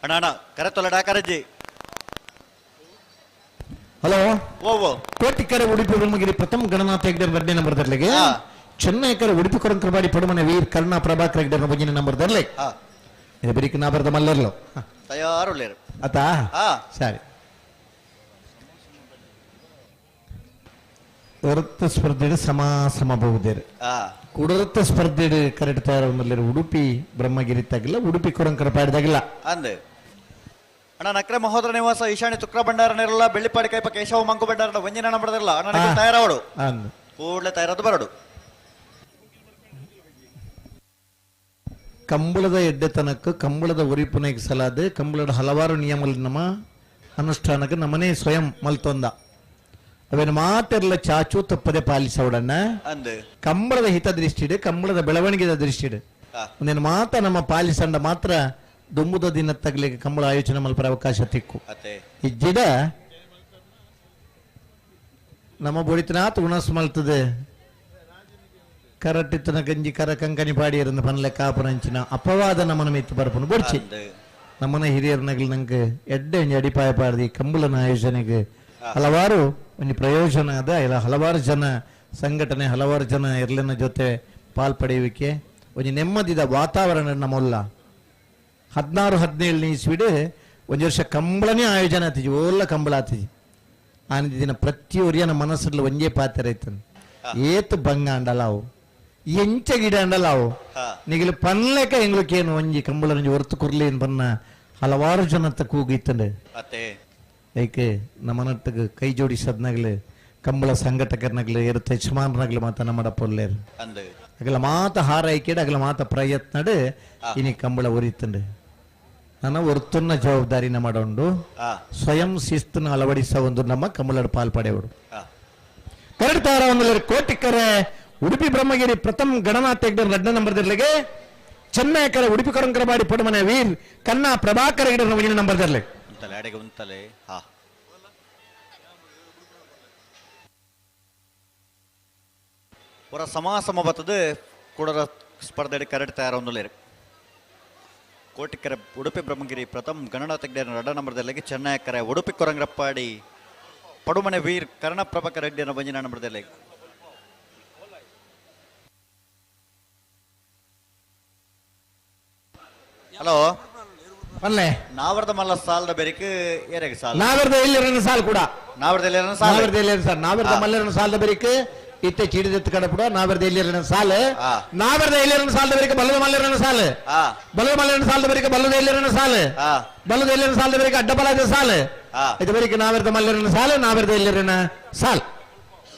ಅಣ್ಣ ಅಣ್ಣ ಕರೆತೊಲ್ಲ ಡಾಕರಜ್ಜಿ. ಹಲೋ ಓ ಕೋಟಿಕರೆ ಉಡುಪಿ ಬ್ರಹ್ಮಗಿರಿ ಪ್ರಥಮ ಗಣನಾಥ ಹೆಗ್ಡೆ ಎರಡನೇ ನಂಬರ್ ದರ್ಲೆಗೆ ಚೆನ್ನೈಕರ ಉಡುಪಿ ಕೊರಂಕರಬಾಡಿ ಪಡುಮನೆ ವೀರ್ ಕರ್ಣ ಪ್ರಭಾಕರ್ ಹೆಗ್ಡೆ ಒಂದನೇ ನಂಬರ್ ದರ್ಲೆ ಇದು ಬರೀಕ್ ನಾ ಬರ್ದ ಮಲ್ಲರ್ಲು ತಯಾರು ಆತಾ ಸರಿ. ಹೊರತ ಸ್ಪರ್ಧೆ ಸಮ ಸಮ ಬಹುದೇರು ಕುಡರತ್ತ ಸ್ಪರ್ಧೆ ಕರೆಕ್ಟ್ ತಯಾರ ಉಡುಪಿ ಬ್ರಹ್ಮಗಿರಿ ತಾಗಿಲ್ಲ ಉಡುಪಿ ಕೊರಂಕರ ಪಾಡಿದಾಗಿಲ್ಲ ಅಂದೆ. ಅಣ್ಣ ನಕ್ರೆ ಮಹೋದರ ನಿವಾಸ ಈಶಾನ್ಯ ತುಕ್ರ ಭಂಡಾರನಿರಲ್ಲ ಬೆಳ್ಳಿಪಾಡಿ ಕೈಪ ಕೇಶವ ಮಂಕು ಭಂಡಾರನ ಒಂಜಿನ ನಂಬರ್ದಿರಲ್ಲ ಅಣ್ಣ ತಯಾರಾವಡು ಕೂಡಲೇ ತಯಾರದ್ದು ಬರಡು. ಕಂಬಳದ ಎಡ್ಡೆತನಕ್ಕೆ ಕಂಬಳದ ಉರಿಪುನೆಗೆ ಸಲಾದ ಕಂಬಳದ ಹಲವಾರು ನಿಯಮ ನಮ್ಮ ಅನುಷ್ಠಾನಕ್ಕೆ ನಮ್ಮನೇ ಸ್ವಯಂ ಮಲ್ತೊಂದ ಅವೇನು ಮಾತೆಲ್ಲ ಚಾಚು ತಪ್ಪದೆ ಪಾಲಿಸೋಡಣ್ಣ. ಕಂಬಳದ ಹಿತದೃಷ್ಟಿಡು ಕಂಬಳದ ಬೆಳವಣಿಗೆದ ದೃಷ್ಟಿಡು ಒಂದೇನು ಮಾತ ನಮ್ಮ ಪಾಲಿಸಂಡ ಮಾತ್ರ ದುಂಬುದ ದಿನ ತಗಲಿಕ್ಕೆ ಕಂಬಳ ಆಯೋಜನೆ ಮಲ್ಪರ ಅವಕಾಶ ತಿಕ್ಕು. ಇಜ್ಜಿಡ ನಮ್ಮ ಬೊಡಿತನಾತ್ ಉಣಸ್ ಮಲ್ತದೆ ಕರಟಿತ್ತನ ಗಂಜಿ ಕರ ಕಂಕನಿ ಪಾಡಿ ಇರಂದು ಪನ್ಲೆ ಕಾಪುನಂಚಿನ ಅಪವಾದ ನಮ್ಮನ ಮಿತ್ತು ಬರ್ಪುನು ಬೊಡ್ಚಿ ನಮ್ಮನ ಹಿರಿಯರ್ನಗಲ್ ನಂಗೆ ಎಡ್ಡೆ ಒಂಜಿ ಅಡಿಪಾಯ ಪಾಡ್ದಿ ಕಂಬಳನ ಆಯೋಜನೆಗೆ ಹಲವಾರು ಒಂದು ಪ್ರಯೋಜನ ಅದ ಇಲ್ಲ ಹಲವಾರು ಜನ ಸಂಘಟನೆ ಹಲವಾರು ಜನ ಎರ್ಲಿನ ಜೊತೆ ಪಾಲ್ಪಡೆಯುವಿಕೆ ಒಂದು ನೆಮ್ಮದಿದ ವಾತಾವರಣ ನಮ್ಮಲ್ಲ. 16 17 ಇಸ್ವಿಡು ಒಂದು ವರ್ಷ ಕಂಬಳನೇ ಆಯೋಜನೆ ಆತಿಜಿ ಓಲ್ಲ ಕಂಬಳ ಆತಿಜಿ ಆನಂದ ದಿನ ಪ್ರತಿಯೊರಿಯನ ಮನಸ್ಸಲ್ಲಿ ಒಂದೇ ಪಾತ್ರ ಐತನ್ ಏತು ಬಂಗ ಅಂಡಲಾವು ಎಂಚ ಗಿಡ ಅಂಡಲಾವು ನಿಗಲು ಪನ್ಲೆಕ ಎಂಗ್ಲಕ್ಕೇನು ಒಂಜಿ ಕಂಬಳ ಹೊರತು ಕುರ್ಲೇನು ಬನ್ನ ಹಲವಾರು ಜನತ್ತ ಕೂಗಿತ್ತಂಡೆ. ಏಕೆ ನಮ್ಮನಟ್ಟಿಗೆ ಕೈ ಜೋಡಿಸದ್ನಾಗಲಿ ಕಂಬಳ ಸಂಘಟಕರ್ನಾಗಲಿ ಇರುತ್ತೆ ಯಜಮಾನನಾಗಲಿ ಮಾತ ನಮ್ಮಡ ಪೊಲ್ಲೇರು ಅಗಲ ಮಾತ ಹಾರೈಕೆಡು ಅಗಲ ಮಾತ ಪ್ರಯತ್ನಡು ಇನಿ ಕಂಬಳ ಒರಿತಂಡು ನನ್ನ ಒರ್ತುನ್ನ ಜವಾಬ್ದಾರಿನ ಮಾಡೋಂಡು ಸ್ವಯಂ ಶಿಸ್ತನ್ನು ಅಳವಡಿಸ ಒಂದು ನಮ್ಮ ಕಂಬಳದ ಪಾಲ್ಪಡೆಯವರು. ಕರಡ್ತಾರ ಒಂದು ಕೋಟಿಕರೆ ಉಡುಪಿ ಬ್ರಹ್ಮಗಿರಿ ಪ್ರಥಮ ಗಣನಾಥ ಹೆಗ್ಡೆ ಎರಡನೇ ನಂಬರ್ದರ್ಲಿಗೆ ಚೆನ್ನೈಕರೆ ಉಡುಪಿ ಕೊರಂಕರಬಾಡಿ ಪಡುಮನೆ ವೀರ್ ಕನ್ನ ಪ್ರಭಾಕರ್ ಹೆಗ್ಡೆ ಒಂದನೇ ನಂಬರ್ದರ್ಲಿ. ಉಂತಲೆ ಹಾ ಹೊರ ಸಮಾಸಮ ಬತ್ತದು ಕೂಡರ ಸ್ಪರ್ಧೆ ಕರೆಕ್ಟ್ ತಯಾರೊಂದುಲೇರು ಕೋಟಿಕರೆ ಉಡುಪಿ ಬ್ರಹ್ಮಗಿರಿ ಪ್ರಥಮ ಗಣನಾಥ ಹೆಗ್ಡೆ ರಡ ನಂಬರ್ದಲ್ಲಿಗೆ ಚೆನ್ನೈಕರೆ ಉಡುಪಿ ಕೊರಂಗ್ರಪ್ಪಾಡಿ ಪಡುಮನೆ ವೀರ್ ಕರ್ಣ ಪ್ರಭಾಕರ್ ರೆಡ್ಡಿಯನ್ನು ಬಂಜಿನ ನಂಬರ್ದಲ್ಲಿ. ಹಲೋ ಅಲ್ಲೇ ನಾವರ್ದ ಮಲ್ಲ ಸಾಲದ ಬೆರಿಕೆ ಏರೆಗೆ ಸಾಲ ನಾವರ್ದ ಎಲ್ಲಿರನ ಸಾಲ ಕೂಡ ನಾವರ್ದ ಎಲ್ಲಿರನ ಸಾಲ ನಾವರ್ದ ಎಲ್ಲಿರನ ಸಾಲ ನಾವರ್ದ ಮಲ್ಲರನ ಸಾಲದ ಬೆರಿಕೆ ಇತ್ತೆ ಚೀಡಿದೆತ್ತು ಕಡಪುಡ ನಾವರ್ದ ಎಲ್ಲಿರನ ಸಾಲ ನಾವರ್ದ ಎಲ್ಲಿರನ ಸಾಲದ ಬೆರಿಕೆ ಬಲ್ಲದ ಮಲ್ಲರನ ಸಾಲ ಬಲ್ಲದ ಮಲ್ಲರನ ಸಾಲದ ಬೆರಿಕೆ ಬಲ್ಲದ ಎಲ್ಲಿರನ ಸಾಲ ಬಲ್ಲದ ಎಲ್ಲಿರನ ಸಾಲದ ಬೆರಿಕೆ ಅಡ್ಡಪಲಾದ ಸಾಲ ಇದು ಬೆರಿಕೆ ನಾವರ್ದ ಮಲ್ಲರನ ಸಾಲ ನಾವರ್ದ ಎಲ್ಲಿರನ ಸಾಲ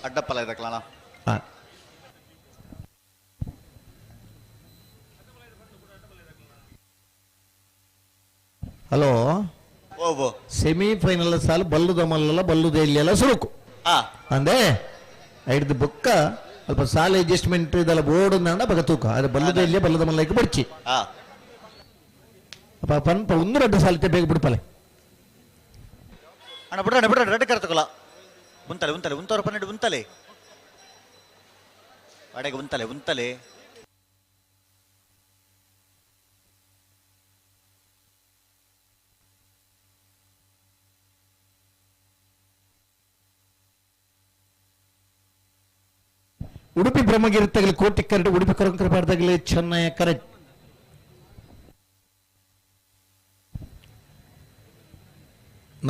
ಅಡ್ಡಪಲ ಇದಕ್ಕಲಣ. ಹಲೋ ಸೆಮಿಫೈನಲ್ ಸಾಲ ಬಲ್ಲುದ ಮಲ್ಲಲ್ಲ ಬಲ್ಲುದ ಎಲ್ಲಿಯಲ್ಲ ಸುರುಕು ಅಂದೆ ಐಡ್ದು ಬೊಕ್ಕ ಅಲ್ಪ ಸಾಲ ಅಡ್ಜಸ್ಟ್ಮೆಂಟ್ ಇದೆಲ್ಲ ಬೋರ್ಡ್ ಬಗ ತೂಕ ಅದು ಬಲ್ಲದ ಎಲ್ಲಿಯ ಬಲ್ಲದ ಮಲ್ಲಕ್ಕೆ ಬಡ್ಚಿ ಅಪ್ಪ ಪನ್ಪ ಒಂದು ರೆಡ್ಡು ಸಾಲಿತೆ ಬೇಗ ಬಿಡ್ಪಲೆ ಅಣ್ಣ ಬಿಡ್ರಣ್ಣ ಬಿಡ್ರಣ್ಣ ರೆಡ್ ಕರ್ತಕೊಲ್ಲ ಉಂತಲೆ ಉಂತಲೆ ಉಂತವ್ರ ಪನ್ನೆರಡು ಉಂತಲೆ ಅಡೆಗೆ ಉಂತಲೆ ಉಂತಲೆ Udupi Brahmagiri ತಗಲಿ ಕೋಟಿ ಕರೆಟ್ ಉಡುಪಿ ಕೊರಂಕರ ಪಾಡ್ದಾಗಲಿ ಚೆನ್ನಯ ಕರೆಟ್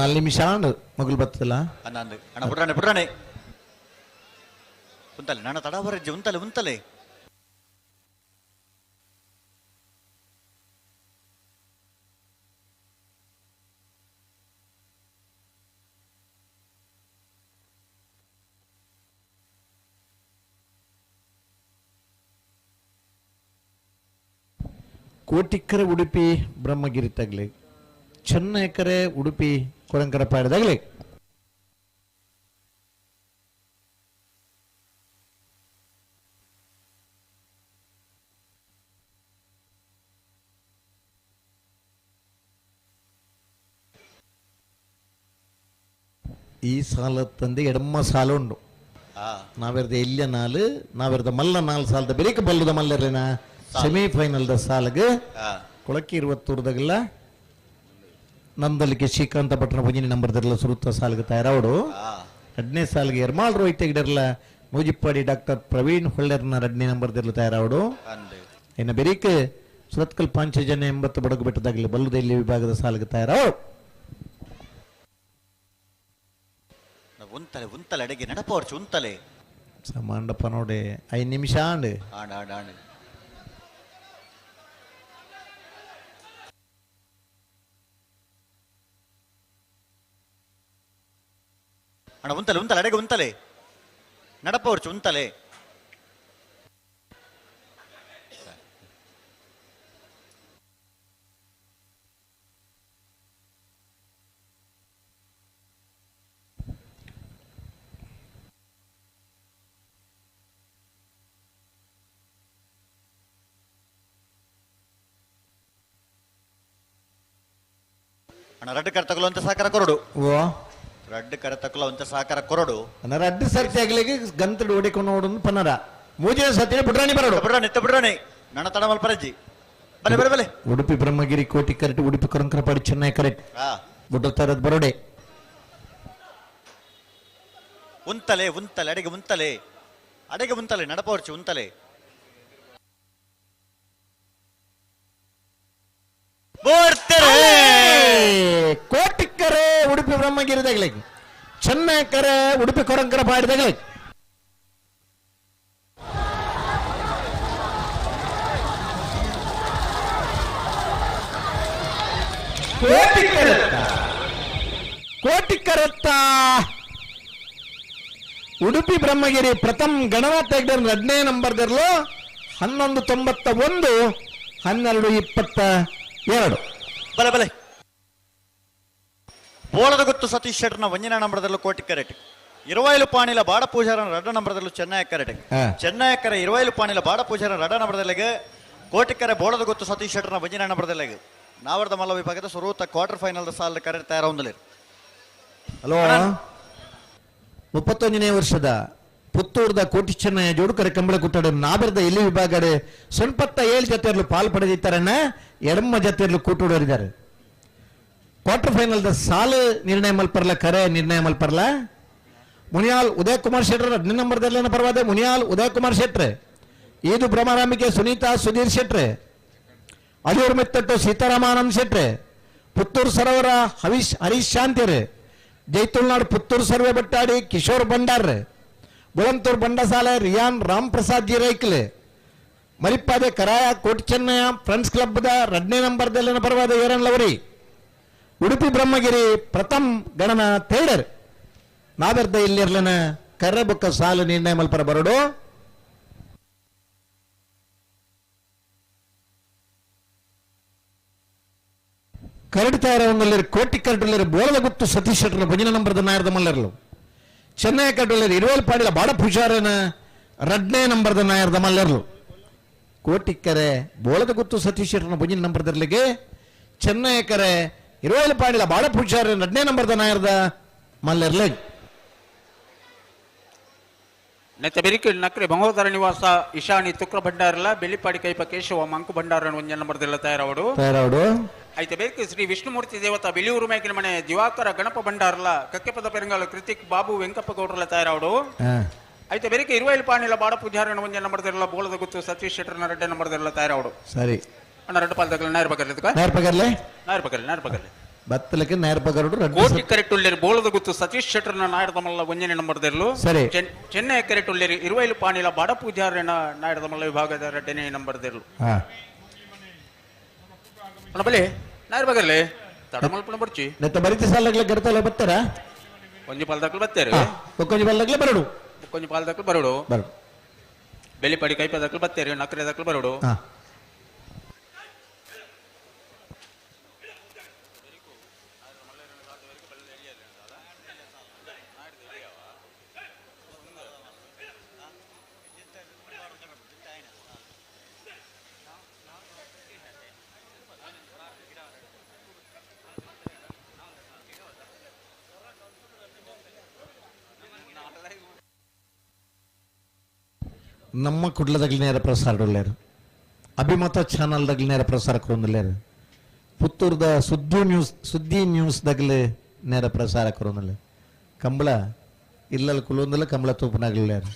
4 ನಿಮಿಷ ಮಗಲು ಬರ್ತಲ್ಲ ಅಣ್ಣ ಬುಡ್ರಾಣೆ ಬುಡ್ರಾಣೆ ಉಂತಲೆ ನನ್ನ ತಡ ಬರಜ್ಜಿ ಉಂತಲೆ ಉಂತಲೆ ಕೋಟಿಕ್ಕರೆ ಉಡುಪಿ ಬ್ರಹ್ಮಗಿರಿ ತಗಲಿ ಚೆನ್ನೈಕರೆ ಉಡುಪಿ ಕೊರಂಕರ ಪಾಡಿದಾಗಲಿ ಈ ಸಾಲ ತಂದೆ ಎಡಮ್ಮ ಸಾಲ ಉಂಡು ನಾವೆರ್ದ ಎಲ್ಲಿಯ ನಾಲು ನಾವೆರ್ದ ಮಲ್ಲ ನಾಲ್ ಸಾಲದ ಬೆಳಿಗ್ಗೆ ಬಲ್ಲದ ಮಲ್ಲರ್ಲೇನಾ ಸೆಮಿಫೈನಲ್ the ಸಾಲಗೆ ಕೊಳಕ್ಕೆ ಇರುವತ್ತೂರ್ದಾಗಲ್ಲ ನಂದಲಿಗೆ ಶ್ರೀಕಾಂತ ಭಟ್ರ ಭಜನೆ ನಂಬರ್ದಲ್ಲ ಸುರುತ್ತ ಸಾಲಿಗೆ ತಯಾರಾವಡು 2ನೇ ಸಾಲಿಗೆ ಎರ್ಮಾಲ್ ರೋಹಿತ್ ಹೆಗ್ಡೆರ್ಲ ನೂಜಿಪ್ಪಾಡಿ ಡಾಕ್ಟರ್ ಪ್ರವೀಣ್ ಹೊಳ್ಳೆರ್ನ 2ನೇ ನಂಬರ್ದಿರ್ಲ ತಯಾರಾವಡು ಇನ್ನು ಬೆರಿಕ್ ಸುರತ್ಕಲ್ ಪಾಂಚಜನ್ಯ 80 ಬಡಗು ಬೆಟ್ಟದಾಗಲಿ ಬಲ್ಲುದೆಲ್ಲಿ ವಿಭಾಗದ ಸಾಲಿಗೆ ತಯಾರಾವಡು ಉಂತಲೆ ಉಂತಲೆ ಅಡಿಗೆ ನಡಪವರ್ಚು ಉಂತಲೆ ಸಮಾಂಡಪ್ಪ ನೋಡಿ 5 ನಿಮಿಷ ಆಂಡ್ ಆಂಡ್ ಆಂಡ್ ಆಂಡ್ ಅಣ್ಣ ಉಂತಲೆ ಉಂತಲೆ ಅಡೆಗೆ ಉಂತಲೆ ನಡಪವರ್ಚು ಉಂತಲೆ ಅಣ್ಣ ರಡ್ಡು ಕರೆ ತಗೊಳ್ಳೋ ಅಂತ ಸಹಕಾರ ಕೊರಡು ರಡ್ಡು ಕರೆ ತಗೊಳ್ಳೋ ಅಂತ ಸಹಕಾರ ಕೊರಡು ರಡ್ಡು ಸರ್ತಿ ಆಗ್ಲಿಕ್ಕೆ ಗಂತಡು ಹೊಡಿಕೊಂಡು ನೋಡೋದು ಪನ್ನರ ಮೂಜಿನ ಸತಿ ಬುಡ್ರಾಣಿ ಬರೋಡು ಬುಡ್ರಾಣಿ ಬುಡ್ರಾಣಿ ನನ್ನ ತಡಮಲ್ ಪರಜ್ಜಿ ಬಲೆ ಬಲೆ ಬಲೆ ಉಡುಪಿ ಬ್ರಹ್ಮಗಿರಿ ಕೋಟಿ ಕರೆಕ್ಟ್ ಉಡುಪಿ ಕೊರಂಕರಪಾಡಿ ಚೆನ್ನೈ ಕರೆಕ್ಟ್ ಬುಡ್ಡತರದ ಬರೋಡೆ ಉಂತಲೆ ಉಂತಲೆ ಅಡಿಗೆ ಉಂತಲೆ ಅಡಿಗೆ ಉಂತಲೆ ನಡಪವರ್ಚಿ ಉಂತಲೆ ಕೋಟಿಕ್ಕರೆ ಉಡುಪಿ ಬ್ರಹ್ಮಗಿರಿದಾಗಲಿ ಚೆನ್ನೈಕರೆ ಉಡುಪಿ ಕೊರಂಕರ ಪಾಡಿದಾಗಲಿ ಕೋಟಿಕ್ಕರತ್ತ ಉಡುಪಿ ಬ್ರಹ್ಮಗಿರಿ ಪ್ರಥಮ್ ಗಣನಾಥ ಹೆಗ್ಡೆ 2ನೇ ನಂಬರ್ದಲ್ಲೂ 11.91 12.22 ಬಲೆ ಬಲೆ ಬೋಳದ ಗೊತ್ತು ಸತೀಶ್ ಶೆಟ್ಟರ್ನ ಒಂಜಿನ ನಂಬರದಲ್ಲೂ ಕೋಟಿ ಕರೆಟ್ 20 ಪಾಣಿಲ ಬಾಡ ಪೂಜಾರನ 2 ನಂಬರದಲ್ಲೂ ಚೆನ್ನೈ ಕರೆಟ್ ಚೆನ್ನೈ ಕರೆ 20 ಪಾಣಿಲ ಬಾಡ ಪೂಜಾರನ 2 ನಂಬರದಲ್ಲಿಗೆ ಕೋಟಿಕರೆ ಬೋಳದ ಗೊತ್ತು ಸತೀಶ್ ಶೆಟ್ಟರ್ನ ಒಂಜಿನ ನಂಬರದಲ್ಲಿಗೆ ನಾವರ್ದ ಮಲ್ಲ ವಿಭಾಗದ ಸುರೂತ ಕ್ವಾರ್ಟರ್ ಫೈನಲ್ ಸಾಲ ಕರೆ ತಯಾರೊಂದಲಿರು. ಹಲೋ 31ನೇ ವರ್ಷದ ಪುತ್ತೂರ್ದ ಕೋಟಿ ಚೆನ್ನಯ್ಯ ಜೋಡುಕರೆ ಕಂಬಳ ಕುಟ್ಟಾಡು ನಾಬರದ ಎಲ್ಲಿ ವಿಭಾಗಡೆ 87 ಜೊತೆಯಲ್ಲೂ ಪಾಲು ಪಡೆದಿದ್ದಾರನ್ನ ಎಡಮ್ಮ ಜೊತೆಯಲ್ಲೂ ಕೂಟುಡೋರಿದ್ದಾರೆ. ಕ್ವಾರ್ಟರ್ ಫೈನಲ್ the ಸಾಲು ನಿರ್ಣಯ ಮಲ್ಪರ್ಲ ಕರೆ ನಿರ್ಣಯ ಮಲ್ಪರ್ಲ ಮುನಿಯಾಲ್ ಉದಯ್ ಕುಮಾರ್ ಶೆಟ್ಟರ್ 2ನೇ ನಂಬರ್ದಲ್ಲಿ ಪರವಾದ ಮುನಿಯಾಲ್ ಉದಯ್ ಕುಮಾರ್ ಶೆಟ್ರೆ ಈದು ಭ್ರಮರಾಂಬಿಕೆ ಸುನೀತಾ ಸುಧೀರ್ ಶೆಟ್ರೆ ಅಳಿಯೂರು ಮೆತ್ತಟ್ಟು ಸೀತಾರಾಮಾನಂದ್ ಶೆಟ್ರೆ ಪುತ್ತೂರು ಸರೋವರ ಹರೀಶ್ ಶಾಂತಿರೆ ಜೈತುಲ್ನಾಡು ಪುತ್ತೂರು ಸರ್ವೆ ಬಟ್ಟಾಡಿ ಕಿಶೋರ್ ಭಂಡಾರ್ರೆ ಬುಳಂತೂರು ಬಂಡಸಾಲೆ ರಿಯಾನ್ ರಾಮ್ ಪ್ರಸಾದ್ ಜಿ ರೈಕ್ಲೆ ಮರಿಪಾದೆ ಕರಾಯ ಕೋಟಿ ಚೆನ್ನಯ್ಯ ಫ್ರೆಂಡ್ಸ್ ಕ್ಲಬ್ದ 2ನೇ ನಂಬರ್ದಲ್ಲಿ ಪರವಾದ ಏರನ್ ಲವರಿ ಉಡುಪಿ ಬ್ರಹ್ಮಗಿರಿ ಪ್ರಥಮ್ ಗಣನ ತೇಡರ್ ನಾವೆರ್ದ ಇಲ್ಲಿರ್ಲನ ಕರ್ರಬೊಕ್ಕ ಸಾಲು ನಿರ್ಣಯ ಮಲ್ಪರ ಬರಡು ಕರಡು ತಯಾರವನ್ನಲ್ಲಿರು ಕೋಟಿ ಕರಡಲ್ಲಿರು ಬೋಳದ ಗುತ್ತು ಸತೀಶ್ ಶೆಟ್ಟರ್ ಭಜನೆ ನಂಬರ್ದ ನಾಯರದ ಮಲ್ಲರ್ಲು ಚೆನ್ನೈ ಕರಡಲ್ಲಿರು ಇರುವಲ್ ಪಾಡಿಲ ಬಾಡ ಪೂಜಾರನ 2ನೇ ನಂಬರ್ದ ನಾಯರದ ಮಲ್ಲರ್ಲು ಕೋಟಿಕ್ಕರೆ ಬೋಳದ ಗುತ್ತು ಸತೀಶ್ ಶೆಟ್ಟರ್ನ ಭಜನೆ ನಂಬರ್ದರ್ಲಿಗೆ ಚೆನ್ನೈ ಕರೆ ಇರುವಲ್ ಪಾಡಿಲ ಬಾಡ ಪೂಜಾರನ 2ನೇ ನಂಬರ್ದ ನಾಯರದ ಮಲ್ಲರ್ಲೆ ನೆತ್ತ ಬೆರಿಕೆ ನಕ್ರೆ ಬಂಗೋದರ ನಿವಾಸ ಇಶಾನಿ ತುಕ್ರ ಭಂಡಾರಲ ಬೆಳ್ಳಿಪಾಡಿ ಕೈಪ ಕೇಶವ ಮಂಕು ಭಂಡಾರನ ಒಂಜನ ನಂಬರ್ದೆಲ್ಲ ತಯಾರವಡು ತಯಾರವಡು ಐತೆ ಬೇಕೆ ಶ್ರೀ ವಿಷ್ಣುಮೂರ್ತಿ ದೇವತಾ ಬಿಳಿಯೂರು ಮೇಕಿನ ಮನೆ ದಿವಾಕರ ಗಣಪ ಭಂಡಾರಲ ಕಕ್ಕೆಪದ ಪೆರಂಗಾಲ ಕೃತಿಕ್ ಬಾಬು ವೆಂಕಪ್ಪ ಗೌಡ್ರಲ ತಯಾರವಡು. ಐತೆ ಬೆರಿಕೆ ಇರುವೈಲ್ ಪಾಣಿಲ ಬಾಡ ಪೂಜಾರನ ಒಂಜೆ ನಂಬರ್ದಿರಲ್ಲ ಬೋಳದ ಗುತ್ತು ಸತೀಶ್ ಶೆಟ್ಟರ್ನ ರಡ್ಡೆ ನಂಬರ್ದಿರಲ್ಲ ತಯಾರಾವಡು. ಸರಿ ಅಣ್ಣ ರಡ್ಡು ಪಾಲ್ದಗಲ ನಾಯರ್ ಪಗರ್ಲೆ ನಾಯರ್ ಪಗರ್ಲೆ ನಾಯರ್ ಪಗರ್ಲೆ ನಾಯರ್ ಪಗರ್ಲೆ ಬತ್ತಲಕ್ಕೆ ನಾಯರ್ ಪಗರುಡು ಕೋಟಿ ಕರೆಕ್ಟ್ ಉಳ್ಳೇರು ಬೋಳದ ಗುತ್ತು ಸತೀಶ್ ಶೆಟ್ಟರ್ನ ನಾಯರ್ ದಮಲ್ಲ ಒಂಜನೆ ನಂಬರ್ದಿರಲು. ಸರಿ ಚೆನ್ನೈ ಕರೆಕ್ಟ್ ಉಳ್ಳೇರು ಇರುವೈಲ್ ಪಾಣಿಲ ಬಾಡ ಪೂಜಾರನ ನಾಯರ್ ದಮಲ್ಲ ವಿಭಾಗದ ರಡ್ಡೆನೆ ನಂಬರ್ದಿರಲು. ಅಣ್ಣ ಬಲಿ ನಾಯರ್ ಪಗರ್ಲೆ ತಡಮಲ್ಪಣ ಬರ್ಚಿ ನೆತ್ತ ಬರಿತ ಸಾಲಗ್ಲ ಗರ್ತಲ ಬತ್ತಾರ ಒಂಜಿ ಪಾಲ್ದಕ್ಲು ಬತ್ತೇರು ಒಂಜಿ ಪಾಲ್ದಕ್ಲೆ ಬರಡು ಒಂಜಿ ಪಾಲ್ದಕ್ಲು ಬರಡು ಬೆಲಿಪಡಿ ಕೈಪದಕ್ಲು ಬತ್ತೇರು ನಕ್ರೆದಕ್ಲು ಬರಡು. ನಮ್ಮ ಕುಡ್ಲದಾಗಲಿ ನೇರ ಪ್ರಸಾರ ಉಳ್ಳೇರು, ಅಭಿಮತ ಚಾನಲ್ದಾಗಲಿ ನೇರ ಪ್ರಸಾರ ಕೊರೊಂದುಲ್ಲೇರು, ಪುತ್ತೂರ್ದ ಸುದ್ದಿ ನ್ಯೂಸ್ದಾಗಲಿ ನೇರ ಪ್ರಸಾರ ಕೊರೊಂದುಲ್ಲೆ. ಕಂಬಳ ಇಲ್ಲಲ್ಲಿ ಕುಲೊಂದಲ್ಲ ಕಂಬಳ ತೂಪನಾಗಲಿಲ್ಲೇರು.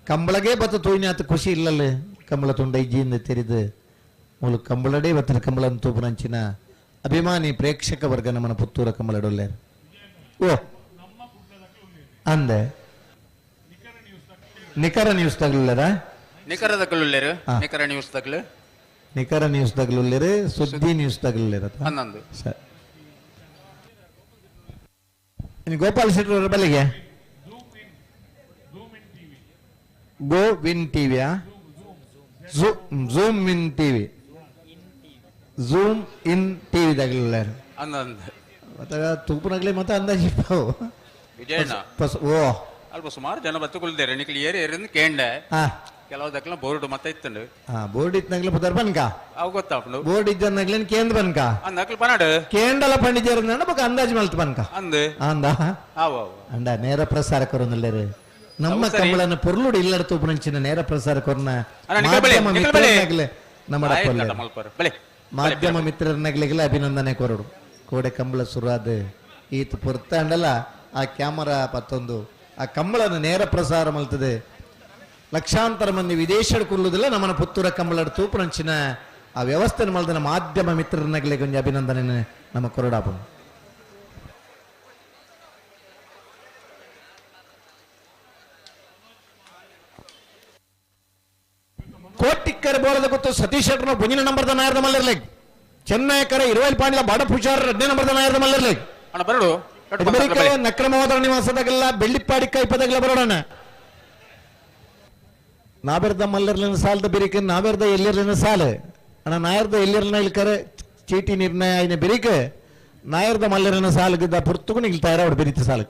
ಕಂಬಳಗೆ ಬತ್ತ ತೂಯಿನಾತ ಖುಷಿ ಇಲ್ಲಲ್ಲಿ ಕಂಬಳ ತುಂಡ ಇಜ್ಜಿಯಿಂದ ತೆರೆದು ಮೂಲ ಕಂಬಳಡೇ ಬತ್ತಿನ ಕಂಬಳನ ತೂಪನಂಚಿನ ಅಭಿಮಾನಿ ಪ್ರೇಕ್ಷಕ ವರ್ಗ ನಮ್ಮನ ಪುತ್ತೂರ ಕಂಬಳಡೊಲ್ಲೇರು. ಓ ಅಂದೆ ನಿಖರ ನ್ಯೂಸ್ ತಗಲುಲ್ಲರ ನಿಖರ ತಗಲುಲ್ಲೇರು ನಿಖರ ನ್ಯೂಸ್ ತಗಲು ನಿಖರ ನ್ಯೂಸ್ ತಗಲುಲ್ಲೇರು ಸುದ್ದಿ ನ್ಯೂಸ್ ತಗಲುಲ್ಲೇರು ಹನ್ನೊಂದು. ಸರಿ ಗೋಪಾಲ್ ಶೆಟ್ಟರ್ ಅವರ ಬಲ್ಲಿಗೆ ಗೋ ವಿನ್ ಟಿವಿಯಾ zoom in TV zoom in TV ತಗಲುಲ್ಲೇರು ಹನ್ನೊಂದು ಮತ್ತೆ ತೂಪನಾಗ್ಲಿ ಮತ್ತೆ ಅಂದಾಜು ವಿಜಯಣ್ಣ ಓ ಅಲ್ಪ ಸುಮಾರು ಜನ ಬತ್ತುಕೊಳ್ತಾರೆ ನಿಕ್ಲಿ ಏರಿ ಏರಿಂದ ಕೇಂಡೆ ಕೆಲವು ದಕ್ಕಲ ಬೋರ್ಡ್ ಮತ್ತೆ ಇತ್ತಂಡು. ಬೋರ್ಡ್ ಇತ್ತನಾಗ್ಲೆ ಪುದರ್ ಬನ್ಕ ಅವು ಗೊತ್ತಾಪುಂಡು ಬೋರ್ಡ್ ಇದ್ದನಾಗ್ಲೆ ಕೇಂದ್ರ ಬನ್ಕ ಅಂದಕ್ಲ ಪನಾಡು ಕೇಂಡಲ ಪಂಡಿಜರ ಬೊಕ ಅಂದಾಜು ಮಲ್ತು ಬನ್ಕ ಅಂದು ಅಂದ ಆವು ಅಂಡ ನೇರ ಪ್ರಸಾರ ಕೊರೊಂದುಲ್ಲೇರು ನಮ್ಮ ಕಂಬಳನ ಪೊರ್ಲುಡು ಇಲ್ಲಡ ತೂಪುನಂಚಿನ ನೇರ ಪ್ರಸಾರ ಕೊರ್ನ ಮಾಧ್ಯಮ ಮಿತ್ರರನ್ನಾಗ್ಲೆ ನಮ್ಮ ಮಾಧ್ಯಮ ಮಿತ್ರರನ್ನಾಗ್ಲೆಗೆಲ್ಲ ಅಭಿನಂದನೆ ಕೊರಡು. ಕೋಡೆ ಕಂಬಳ ಸುರಾದ ಈತ ಪೊರ್ತಾಂಡಲ ಆ ಕ್ಯಾಮರಾ ಪತ್ತೊಂದು ಆ ಕಂಬಳನ ನೇರ ಪ್ರಸಾರ ಮಲ್ತದೆ. ಲಕ್ಷಾಂತರ ಮಂದಿ ವಿದೇಶಡ್ ಕುಲ್ಲುದಿಲ್ಲ ನಮ್ಮನ ಪುತ್ತೂರ ಕಂಬಳಡ್ ತೂಪುನಂಚಿನ ಆ ವ್ಯವಸ್ಥೆ ಮಲ್ದನ ಮಾಧ್ಯಮ ಮಿತ್ರರನ್ನಾಗ್ಲೆ ಕೊಂಚ ಅಭಿನಂದನೆ ನಮ್ಮ ಕೊರಡಾಪು. ಕೋಟಿಕ್ಕರ ಬೋಲದ ಗೊತ್ತು ಸತೀಶ್ ಶೆಟ್ಟರ್ನ ಬುಂಜಿನ ನಂಬರ್ದ ನಾಯರ್ದ ಮಲ್ಲಿರ್ಲಿ. ಚೆನ್ನೈಕರ ಇರುವೈಲ್ ಪಾಂಡಿಲ ಬಾಡ ಪೂಜಾರ ರಡ್ನೇ ನಂಬರ್ದ ನಾಯರ್ದ ಮಲ್ಲಿರ್ಲಿ. ಬರಡು ನಕ್ರಮವಾದ ನಿವಾಸದಾಗೆಲ್ಲ ಬೆಳ್ಳಿಪ್ಪಾಡಿ ಕೈಪದಾಗೆಲ್ಲ ಬರೋಣ. ನಾವೆರ್ದ ಮಲ್ಲರ್ಲಿನ ಸಾಲದ ಬಿರಿಕ ನಾವೆರ್ದ ಎಲ್ಲಿರ್ಲಿನ ಸಾಲ ಅಣ್ಣ ನಾಯರ್ದ ಎಲ್ಲಿರ್ಲಿನ ಇಲ್ಕರೆ ಚೀಟಿ ನಿರ್ಣಯ ಆಯ್ನ ಬಿರಿಕ ನಾಯರ್ದ ಮಲ್ಲರ್ಲಿನ ಸಾಲಗಿದ್ದ ಪುರ್ತುಕು ನಿಲ್ ತಯಾರ ಅವ್ರು ಬಿರಿತ ಸಾಲ.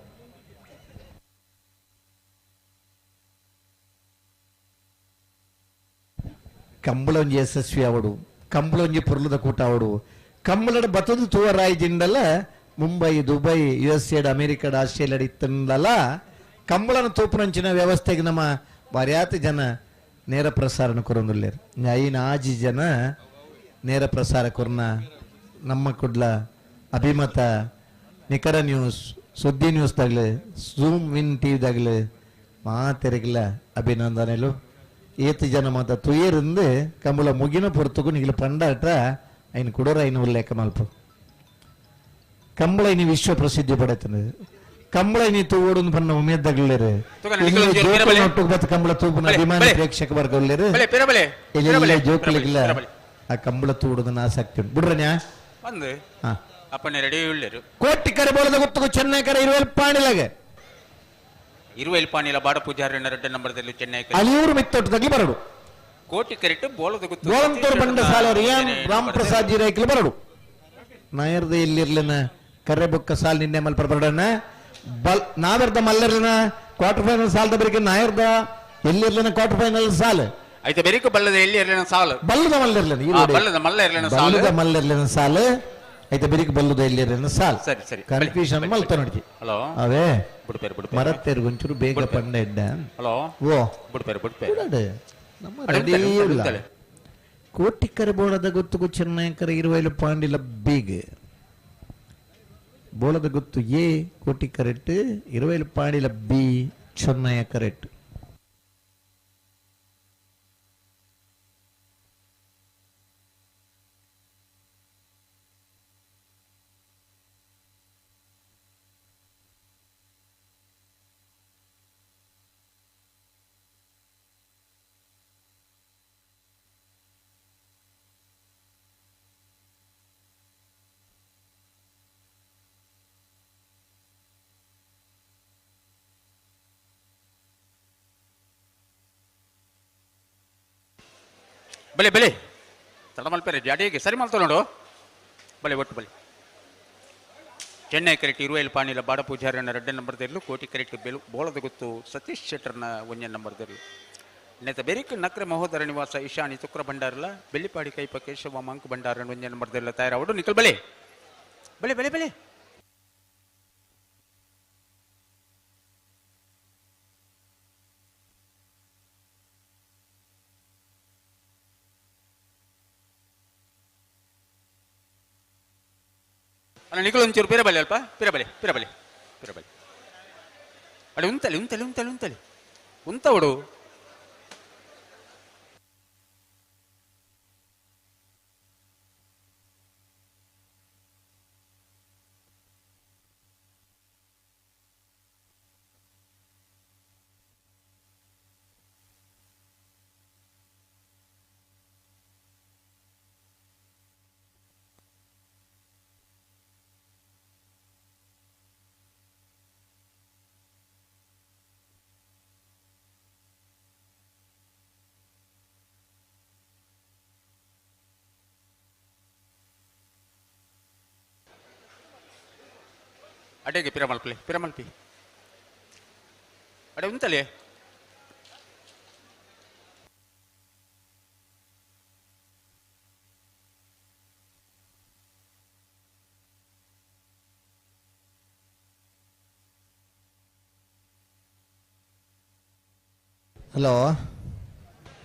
ಕಂಬಳ ಒಂಜಿ ಯಶಸ್ವಿ ಅವಡು ಕಂಬಳ ಒಂಜಿ ಪೊರ್ಲುದ ಕೂಟ ಅವಡು ಕಂಬಳಡ ಬತ್ತದು ತೂವರಾಯಿ ಜಿಂಡಲ್ಲ ಮುಂಬೈ ದುಬೈ ಯು ಎಸ್ ಎಡ್ ಅಮೆರಿಕಡ್ ಆಸ್ಟ್ರೇಲಿಯಾ ಇತ್ತಂದಲ್ಲ ಕಂಬಳನ ತೂಪುನಂಚಿನ ವ್ಯವಸ್ಥೆಗೆ ನಮ್ಮ ಬಾರ್ಯಾತಿ ಜನ ನೇರ ಪ್ರಸಾರನ ಕೊರೊಂದುಲ್ಲೇರು. ಐನ ಆಜಿ ಜನ ನೇರ ಪ್ರಸಾರ ಕೊರ್ನ ನಮ್ಮ ಕುಡ್ಲ ಅಭಿಮತ ನಿಖರ ನ್ಯೂಸ್ ಸುದ್ದಿ ನ್ಯೂಸ್ ದಾಗಲಿ ಝೂಮ್ ವಿನ್ ಟಿ ವಿದಾಗಲಿ ಮಾತೆರೆಗಿಲ್ಲ ಅಭಿನಂದನೆಲು. ಏತು ಜನ ಮಾತ ತುಯೇರಿಂದ ಕಂಬಳ ಮುಗಿನ ಪೊರ್ತುಕು ನಿಗಿಲ ಪಂಡಾಟ ಐನ ಕುಡೋರ ಐನ ಉಲ್ಲೇಖ ಮಲ್ಪ. ಕಂಬಳ ಇನಿ ವಿಶ್ವ ಪ್ರಸಿದ್ಧಿ ಪಡೆತದೆ. ಕಂಬಳ ಇನಿ ತೂವೋಡು ಪನ್ನ ಉಮೇದ್ದಾಗಲೇರು ಕಂಬಳ ತೂಪುನ ಅಭಿಮಾನಿ ಪ್ರೇಕ್ಷಕ ವರ್ಗ ಉಳ್ಳೇರು ಜೋಕುಲಿಗಿಲ್ಲ ಆ ಕಂಬಳ ತೂಡುದನ್ನ ಆಸಕ್ತಿ ಉಂಟು ಬಿಡ್ರನ್ಯಾ ಅಪ್ಪನೇ ರೆಡಿ ಉಳ್ಳೇರು. ಕೋಟಿ ಕರೆ ಬೋಲದ ಗೊತ್ತು ಚೆನ್ನೈ ಕರೆ ಇರುವೆಲ್ ಪಾಣಿಲಾಗೆ ಇರುವೆಲ್ ಪಾಣಿಲ ಬಾಡ ಪೂಜಾರಿ ರಡ್ಡೆ ನಂಬರ್ದಲ್ಲಿ ಚೆನ್ನೈ ಅಲಿಯೂರು ಮಿತ್ತೊಟ್ಟದಾಗಲಿ ಬರಡು. ಕೋಟಿ ಕರೆಟ್ ಬೋಲದ ಗೊತ್ತು ಗೋಳಂತೂರು ಬಂಡ ಸಾಲ ರಿಯಾನ್ ರಾಮ್ ಪ್ರಸಾದ್ ಜಿ ರೈಕ್ಲು ಬರಡು. ನಾಯರ್ದ ಎಲ್ಲಿರ್ಲಿನ ಕರೆ ಬೊಕ್ಕ ಸಾಲ್ ನಿನ್ನೆ ಮಲ್ಪ ಬರಡಣ್ಣ ಬಲ್ ನಾವೆರ್ದ ಮಲ್ಲರ್ಲಿನ ಕ್ವಾರ್ಟರ್ ಫೈನಲ್ ಸಾಲದ ಬರೀಕೆ ನಾಯರ್ದ ಎಲ್ಲಿರ್ಲಿನ ಕ್ವಾರ್ಟರ್ ಫೈನಲ್ ಸಾಲ್ ಐತೆ ಬೆರಿಕ ಬಲ್ಲದ ಎಲ್ಲಿ ಇರ್ಲಿನ ಸಾಲು ಬಲ್ಲದ ಮಲ್ಲರ್ಲಿನ ಬಲ್ಲದ ಮಲ್ಲ ಇರ್ಲಿನ ಸಾಲು ಬಲ್ಲದ ಮಲ್ಲರ್ಲಿನ ಸಾಲು ಐತೆ ಬೆರಿಕ ಬಲ್ಲದ ಎಲ್ಲಿರ್ಲಿನ ಸಾಲ್. ಸರಿ ಸರಿ ಕನ್ಫ್ಯೂಷನ್ ಮಲ್ತ ನೋಡಿ. ಹಲೋ ಅವೇ ಬುಡ್ಪೇರು ಬುಡ್ಪೇರು ಮರತ್ತೇರು ಒಂಚೂರು ಬೇಗ ಪಂಡ ಇಡ್ಡ. ಹಲೋ ಓ ಬುಡ್ಪೇರು ಬುಡ್ಪೇರು ನಮ್ಮ ರೆಡಿ ಇಲ್ಲ. ಕೋಟಿಕ್ಕರೆ ಬೋಳದ ಗೊತ್ತುಗು ಚೆನ್ನೈಕರ ಇರುವೈಲು ಪಾಂಡಿಲ ಬೀಗ್ ಬೋಳದ ಗೊತ್ತು ಎ ಕೋಟಿ correct Iruvail ಪಾಂಡಿಲ B Chennaya correct. ಬಲೆ ಬಲೆ ತಡ ಮಲ್ಪೆರೆ ಜಾಡಿಗೆ ಸರಿ ಮಲ್ತ ನೋಡು ಬಲೆ ಒಟ್ಟು ಬಲೆ ಚೆನ್ನೈ ಕರೆಕ್ಟ್ ಇರುವೈಲ್ ಪಾಣಿಲ ಬಾಡ ಪೂಜಾರನ ರೆಡ್ಡ ನಂಬರ್ ದೇರ್ಲು ಕೋಟಿ ಕರೆಕ್ಟ್ ಬೆಲು ಬೋಳದ ಗೊತ್ತು ಸತೀಶ್ ಶೆಟ್ಟರ್ನ ಒಂಜ ನಂಬರ್ ದೇರ್ಲು ನೆತ ಬೆರಿಕ್ ನಕ್ರೆ ಮಹೋದರ ನಿವಾಸ ಇಶಾನಿ ತುಕ್ರ ಭಂಡಾರಲ ಬೆಳ್ಳಿಪಾಡಿ ಕೈಪ ಕೇಶವ ಮಂಕು ಭಂಡಾರನ ಒಂಜ ನಂಬರ್ ದೇರ್ಲ ತಯಾರಾವಡು ನಿಖಲ್ ಬಲೆ ಬಲೆ ಬಲೆ ಬಲೆ ಅಲ್ಲ ನಿಖಲ್ ಒಂಚೂರು ಪಿರ ಬಲೆ ಅಲ್ಪ ಪಿರ ಬಲೆ ಪಿರ ಬಲೆ ಪಿರ ಬಲೆ ಅಡೆ ಉಂತಲೆ ಉಂತಲೆ ಉಂತಲೆ ಉಂತಲೆ ಉಂತವಡು ಅಡೆಗೆ ಪಿರಮಲ್ಪಲೆ ಪಿರಮಲ್ಪಿ ಅಡೆ ಉಂತಲೆ ಹಲೋ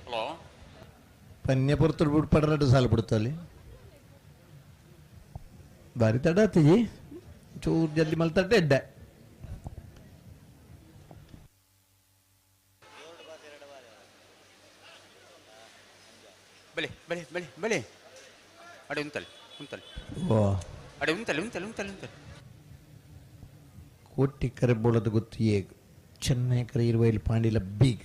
ಹಲೋ ಪನ್ಯ ಪೊರ್ತುಡು ಬುಡ್ಪಡ್ರಡ್ಡು ಸಾಲು ಬಿಡ್ತಲ್ಲಿ ಬಾರಿ ತಡ ಆತಿಜಿ ಚೂರು ಜಲ್ದಿ ಮಲ್ತಟ್ಟೆ ಎಡ್ಡೆ ಬಲೆ ಬಲೆ ಬಲೆ ಬಲೆ ಅಡೆ ಉಂತಲೆ ಉಂತಲೆ ಓ ಅಡೆ ಉಂತಲೆ ಉಂತಲೆ ಉಂತಲೆ ಉಂತಲೆ ಕೋಟಿ ಕರೆ ಬೋಳದ ಗೊತ್ತು ಏಗ್ ಚೆನ್ನೈ ಕರೆ ಇರುವೈಲ್ ಪಾಂಡಿಲ ಬೀಗ್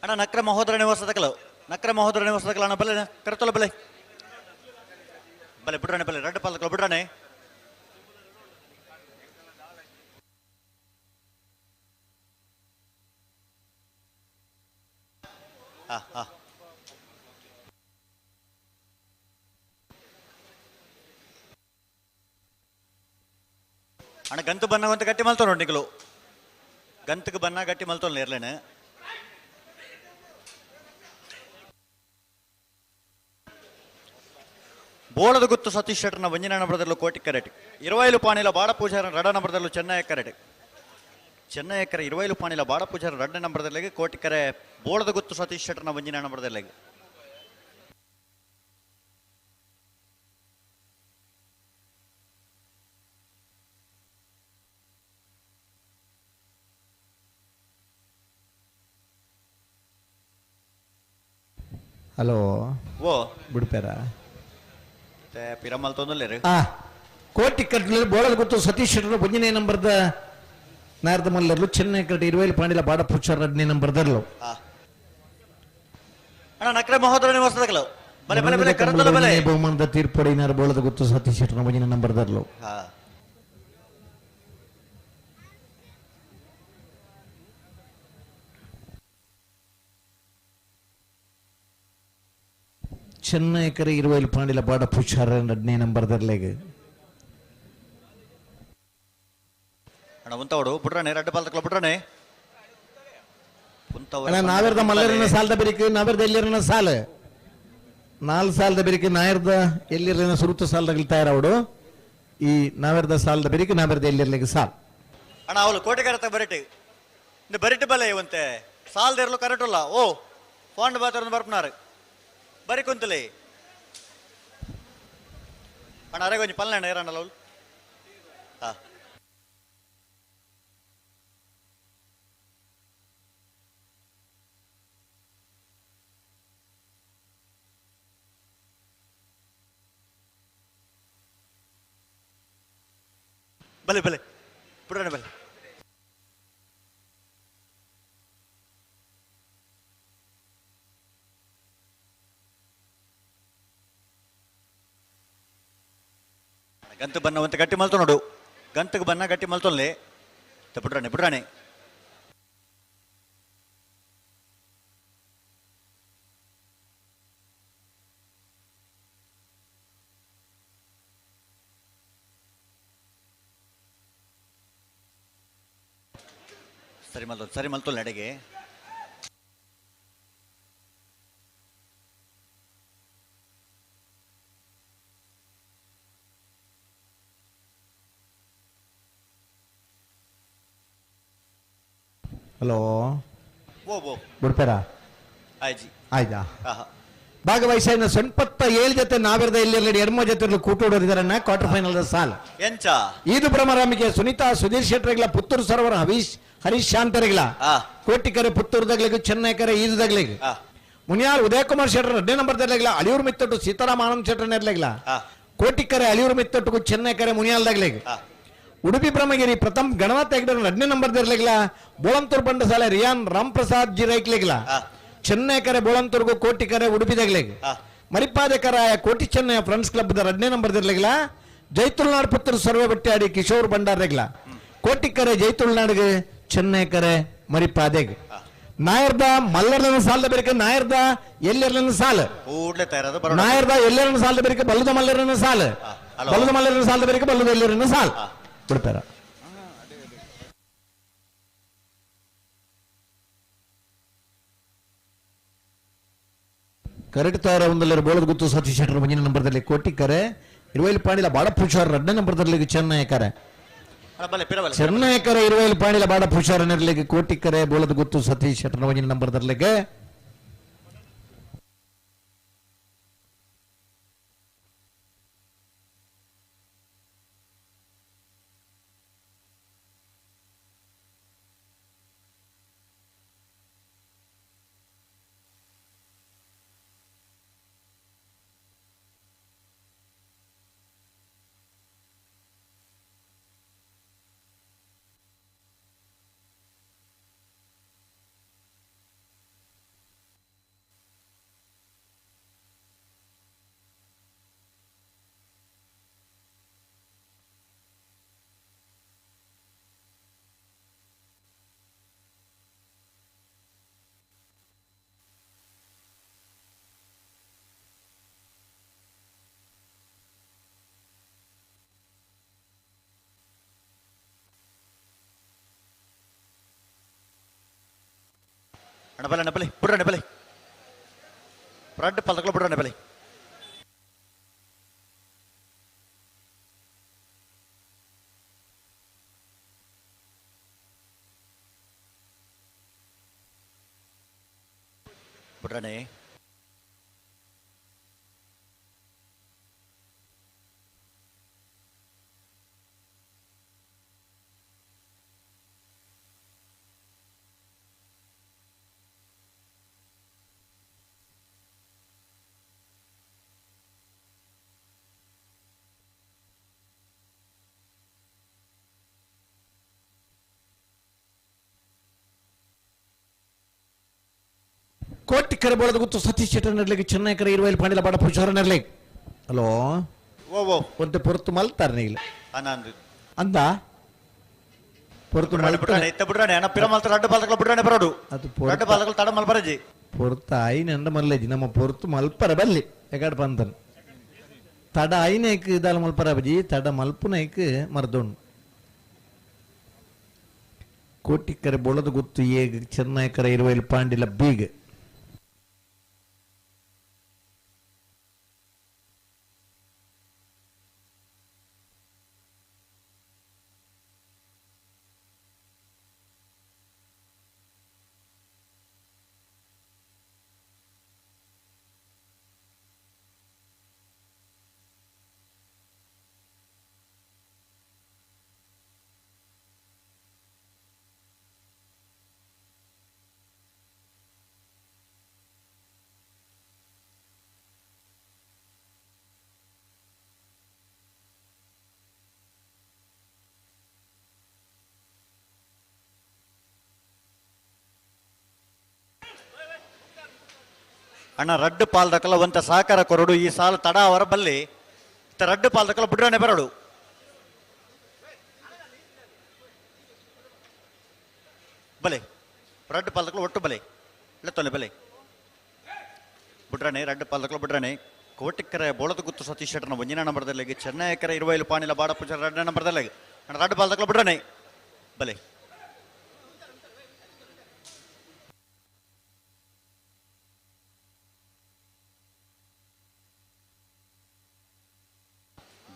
ಅಣ್ಣ ನಕ್ರ ಮಹೋದರ ನಿವಾಸದ ಕಲ ನಕ್ರ ಮಹೋದರ ನಿವಾಸದ ಕಲ ಅಣ್ಣ ಬಲೆ ಕರತೊಲ ಬಲೆ ಬಲೆ ಬಿಡ್ರಾಣೆ ಬಲೆ ರಡ್ಡ ಪಾಲಕಲ ಬಿಡ್ರಾಣೆ ಹಾ ಹಾ ಅಣ್ಣ ಗಂತು ಬನ್ನ ಅಂತ ಗಟ್ಟಿ ಮಲ್ತೋ ನೋಡಿ ನಿಕಲು ಗಂತಕ್ಕೆ ಬನ್ನ ಗಟ್ಟಿ ಮಲ್ತೋಲ್ಲ ಇರ್ಲೇನೆ ಬೋಳದ ಗುತ್ತು ಸತೀಶ್ ಶೆಟ್ಟರ್ನ ಒಂಜಿನ ನಂಬರದಲ್ಲೂ ಕೋಟಿ ಕರೆಟ್ ಇರುವೈಲು ಪಾಣಿಲ ಬಾಡ ಪೂಜಾರ ರಡ ನಂಬರದಲ್ಲೂ ಚೆನ್ನೈ ಕರೆಟ್ ಚೆನ್ನೈ ಕರೆ ಇರುವೈಲು ಪಾಣಿಲ ಬಾಡ ಪೂಜಾರ ರಡ್ಡ ನಂಬರದಲ್ಲಿಗೆ ಕೋಟಿ ಕರೆ ಬೋಳದ ಗುತ್ತು ಸತೀಶ್ ಶೆಟ್ಟರ್ನ ಒಂಜಿನ ನಂಬರದಲ್ಲಿಗೆ ಹಲೋ ಓ ಬಿಡ್ಪೇರ ಪಿರಮಲ್ ತೊಂದಲೇರು ಆ ಕೋಟಿ ಕಟ್ಲಲ್ಲಿ ಬೋಳದ ಗೊತ್ತು ಸತೀಶ್ ಶೆಟ್ಟರ್ ಒಂಜನೇ ನಂಬರ್ದ ನಾರದ ಮಲ್ಲರ್ಲು ಚೆನ್ನೈ ಕಟ್ಟಿ ಇರುವೈಲು ಪಾಂಡಿಲ ಬಾಡ ಪೂಜಾರ ರಡ್ಡನೇ ನಂಬರ್ದರ್ಲು ಅಣ್ಣ ನಕ್ರೆ ಮಹೋದರ ನಿವಾಸದ ಕಲ ಬಲೆ ಬಲೆ ಬಲೆ ಕರತೊಲ ಬಲೆ ಬಹುಮಾನದ ತೀರ್ಪಡಿನಾರ ಬೋಳದ ಗೊತ್ತು ಸತೀಶ್ ಶೆಟ್ಟರ್ ಒಂಜನೇ ನಂಬರ್ದರ್ಲು ಹಾ ಚೆನ್ನೈ ಕರೆ ಇರುವೈಲು ಪಾಂಡಿಲ ಬಾಡ ಪೂಜಾರ ರಡ್ಡನೇ ನಂಬರ್ದರ್ಲೆಗ್ ಅಣ್ಣ ಉಂತವಡು ಬಿಡ್ರಾಣೆ ರಡ್ಡ ಪಾಲಕಲ ಬಿಡ್ರಾಣೆ ನಾವೆರ್ದ ಮಲ್ಲರನ ಸಾಲದ ಬೆರಿಕ್ ನಾವೆರ್ದ ಎಲ್ಲಿರನ ಸಾಲ ನಾಲ್ ಸಾಲದ ಬೆರಿಕ್ ನಾಯರ್ದ ಎಲ್ಲಿರಲಿನ ಸುರುತ ಸಾಲದಾಗ ತಯಾರವಡು ಈ ನಾವೆರ್ದ ಸಾಲದ ಬೆರಿಕ್ ನಾವೆರ್ದ ಎಲ್ಲಿರ್ಲಿಕ್ಕೆ ಸಾಲ್ ಅಣ್ಣ ಅವಳು ಕೋಟೆಗಾರತ ಬರಿಟಿ ಇಂದು ಬರಿಟಿ ಬಲೆ ಇವಂತೆ ಸಾಲದ ಇರಲು ಕರೆಕ್ಟ್ ಅಲ್ಲ ಓ ಫೋನ್ ಬಾತ್ರ ಬರ್ಪನಾರು ಬರಿ ಕುಂತಲಿ ಅಣ್ಣ ಅರೆ ಕೊಂಚ ಪಲ್ಲೆ ಅಣ್ಣ ಏರಣ್ಣಲ್ಲ ಅವಳು ಹಾ ಬಲೆ ಬಲೆ ಬಿಡೋಣ ಬಲೆ ಗಂತು ಬನ್ನ ಅಂತ ಗಟ್ಟಿ ಮಲ್ತು ನೋಡು ಗಂತಕ್ಕೆ ಬನ್ನ ಗಟ್ಟಿ ಮಲ್ತೊನ್ಲಿ ಬಿಡ್ರಾಣೆ ಬಿಡ್ರಾಣೆ ಸರಿ ಮಲ್ತೊ ಸರಿ ಮಲ್ತೊಲ್ಲ ಅಡಿಗೆ ಹಲೋ ಓ ಓ ಬಿಡ್ತಾರಾ ಆಯ್ಜಿ ಆಯ್ತಾ ಆಹಾ ಭಾಗವಹಿಸ ಸೊನ್ಪತ್ತ ಏಳು ಜೊತೆ ನಾವಿರದ ಇಲ್ಲಿ ಎಡ್ಮ ಜೊತೆ ಕೂಟೋಡಿದಾರನ್ನ ಕ್ವಾರ್ಟರ್ ಫೈನಲ್ ಸಾಲ್ ಎಂಚ ಈದು ಭ್ರಮರಾಮಿಗೆ ಸುನೀತಾ ಸುಧೀರ್ ಶೆಟ್ಟರ್ಗಳ ಪುತ್ತೂರು ಸರೋವರ ಹರೀಶ್ ಹರೀಶ್ ಶಾಂತರಿಗಳ ಕೋಟಿಕರೆ ಪುತ್ತೂರು ದಗ್ಲಿಗೆ ಚೆನ್ನೈಕರೆ ಈದು ದಗ್ಲಿಗೆ ಮುನಿಯಾರ್ ಉದಯಕುಮಾರ್ ಶೆಟ್ಟರ್ ಎರಡನೇ ನಂಬರ್ ದರ್ಲಿಗ್ಲ ಅಳಿಯೂರು ಮಿತ್ತೊಟ್ಟು ಸೀತಾರಾಮ್ ಆನಂದ್ ಶೆಟ್ಟರ್ ನೆರ್ಲಿಗ್ಲ ಕೋಟಿಕರೆ ಅಳಿಯೂರು ಮಿತ್ತೊಟ್ಟು ಚೆನ್ನೈಕರೆ ಮುನಿಯಾಲ್ ದಗ್ಲಿಗೆ ಉಡುಪಿ ಬ್ರಹ್ಮಗಿರಿ ಪ್ರಥಮ್ ಗಣನಾಥ್ ಹೆಗ್ಡೆ ಎರಡನೇ ನಂಬರ್ ದರ್ಲಿಗ್ಲ ಬೋಳಂತೂರು ಬಂಡಸಾಲೆ ರಿಯಾನ್ ರಾಮ್ ಪ್ರಸಾದ್ ಜಿ ರೈಕ್ಲಿಗ್ಲ ಚೆನ್ನೈಕರೆ ಬೋಳಂತೂರ್ಗು ಕೋಟಿಕರೆ ಉಡುಪಿ ದಗ್ಲಿಗೆ ಮರಿಪಾದಕರಾಯ ಕೋಟಿ ಚೆನ್ನೈ ಫ್ರೆಂಡ್ಸ್ ಕ್ಲಬ್ ಎರಡನೇ ನಂಬರ್ ದಿರ್ಲಿಗ್ಲ ಜೈತುಲ್ನಾಡ್ ಪುತ್ರ ಸರ್ವೆ ಬಟ್ಟಾಡಿ ಕಿಶೋರ್ ಭಂಡಾರ್ರೆಗ್ಲ ಕೋಟಿಕರೆ ಜೈತುಲ್ನಾಡ್ಗೆ ಚೆನ್ನೈಕರೆ ಮರಿಪಾದೆಗ್ ನಾಯರ್ದ ಮಲ್ಲರ್ನ ಸಾಲದ ಬೇರೆ ನಾಯರ್ದ ಎಲ್ಲೆರ್ಲನ ಸಾಲ ಕೂಡ್ಲೆ ತಯಾರಾದ ಬರೋಣ ನಾಯರ್ದ ಎಲ್ಲೆರನ ಸಾಲದ ಬೇರೆ ಬಲ್ಲದ ಮಲ್ಲರನ ಸಾಲ ಬಲ್ಲದ ಮಲ್ಲರನ ಸಾಲದ ಬೇರೆ ಬಲ್ಲದ ಎಲ್ಲೆರನ ಸಾಲ ಬಿಡ್ತಾರ ಕರೆಕ್ಟ್ ತಯಾರ ಒಂದಲ್ಲರ ಬೋಳದ ಗುತ್ತು ಸತೀಶ್ ಶೆಟ್ಟರ್ ಮುಂದಿನ ನಂಬರ್ದಲ್ಲಿ ಕೋಟಿಕರೆ ಇರುವೈಲ್ ಪಾಂಡಿಲ ಬಾಡ ಪುಷಾರ್ ಎರಡನೇ ನಂಬರ್ದಲ್ಲಿ ಚೆನ್ನೈಕರೆ ಅಣ್ಣ ಬಲೆ ಪಿರ ಬಲೆ ಚೆನ್ನೈಕರೆ ಇರುವೈಲ್ ಪಾಂಡಿಲ ಬಾಡ ಪುಷಾರ್ ನೆರಲಿಗೆ ಕೋಟಿಕರೆ ಬೋಳದ ಗುತ್ತು ಸತೀಶ್ ಶೆಟ್ಟರ್ ಮುಂದಿನ ನಂಬರ್ದಲ್ಲಿಗೆ ಅಣ್ಣ ಬಲೆ ಅಣ್ಣ ಬಲೆ ಬಿಡ್ರಣ್ಣ ಬಲೆ ಬ್ರೆಡ್ ಪಲ್ದಗಳು ಬಿಡ್ರಣ್ಣ ಬಲೆ ಬಿಡ್ರಣ್ಣೆ ಕೋಟಿ ಕರೆ ಬೋಳದ ಗುತ್ತು ಸತೀಶ್ ಶೆಟ್ಟರ್ ನೆರ್ಲಿಗೆ ಚೆನ್ನೈಕರೆ ಇರುವೈಲ್ ಪಾಂಡಿಲ ಬಾಡ ಪುಷಾರ ನೆರ್ಲಿಗೆ ಹಲೋ ಓ ಓ ಒಂತೆ ಪೊರ್ತು ಮಲ್ತಾರ ನೀಲ್ ಅನ್ನ ಅಂದ ಪೊರ್ತು ಬಿಡ್ರಣ್ಣ ಬಿಡ್ರಣ್ಣ ಇತ್ತ ಬಿಡ್ರಣ್ಣ ಅಣ್ಣ ಪಿರ ಮಲ್ತ ರಡ್ಡು ಪಾಲ್ದಗಳು ಬಿಡ್ರಣ್ಣ ಬರೋಡು ಅದು ರಡ್ಡು ಪಾಲ್ದಗಳು ತಡ ಮಲ್ ಬರಜಿ ಪೊರ್ತ ಐನ ಅಂಡ ಮಲ್ಲೇಜಿ ನಮ್ಮ ಪೊರ್ತು ಮಲ್ಪರ ಬಲ್ಲಿ ಎಗಾಡ್ ಪಂತನ್ ತಡ ಐನೇಕ್ ಇದಾಲ ಮಲ್ಪರ ಬಜಿ ತಡ ಮಲ್ಪುನೈಕ್ ಮರ್ದೋಣ್ ಕೋಟಿಕ್ಕರೆ ಬೊಳದ ಗುತ್ತು ಏಗ್ ಚೆನ್ನೈಕರ ಇರುವೈಲ್ ಪಾಂಡಿಲ ಬೀಗ್. ಅಣ್ಣ ರಡ್ಡು ಪಾಲ್ದಕಲ್ಲ ಒಂತ ಸಹಕಾರ ಕೊರಡು ಈ ಸಾಲ ತಡ ಅವರ ಬಲ್ಲಿ ರಡ್ಡು ಪಾಲ್ದಕಲ್ಲ ಬುಡ್ರಾಣೆ ಬರಡು. ಬಲೆ ರಡ್ಡು ಪಾಲ್ದಕಲ್ಲ ಒಟ್ಟು ಬಲೆ ಲೆತ್ತೊಲೆ ಬಲೆ ಬುಡ್ರಾಣೆ ರಡ್ಡು ಪಾಲ್ದಕಲ್ಲ ಬುಡ್ರಾಣೆ. ಕೋಟಿಕ್ಕರೆ ಬೋಳದ ಗುತ್ತು ಸತೀಶ್ ಶೆಟ್ಟರ್ನ ಒಂಜಿನ ನಂಬರ್ದಲ್ಲಿಗೆ ಚೆನ್ನೈಕರೆ ಇರುವೈಲು ಪಾಣಿಲ ಬಾಡ ಪೂಜಾರ ರಡ್ಡ ನಂಬರ್ದಲ್ಲಿಗೆ ಅಣ್ಣ ರಡ್ಡು ಪಾಲ್ದಕಲ್ಲ ಬುಡ್ರಾಣೆ ಬಲೆ.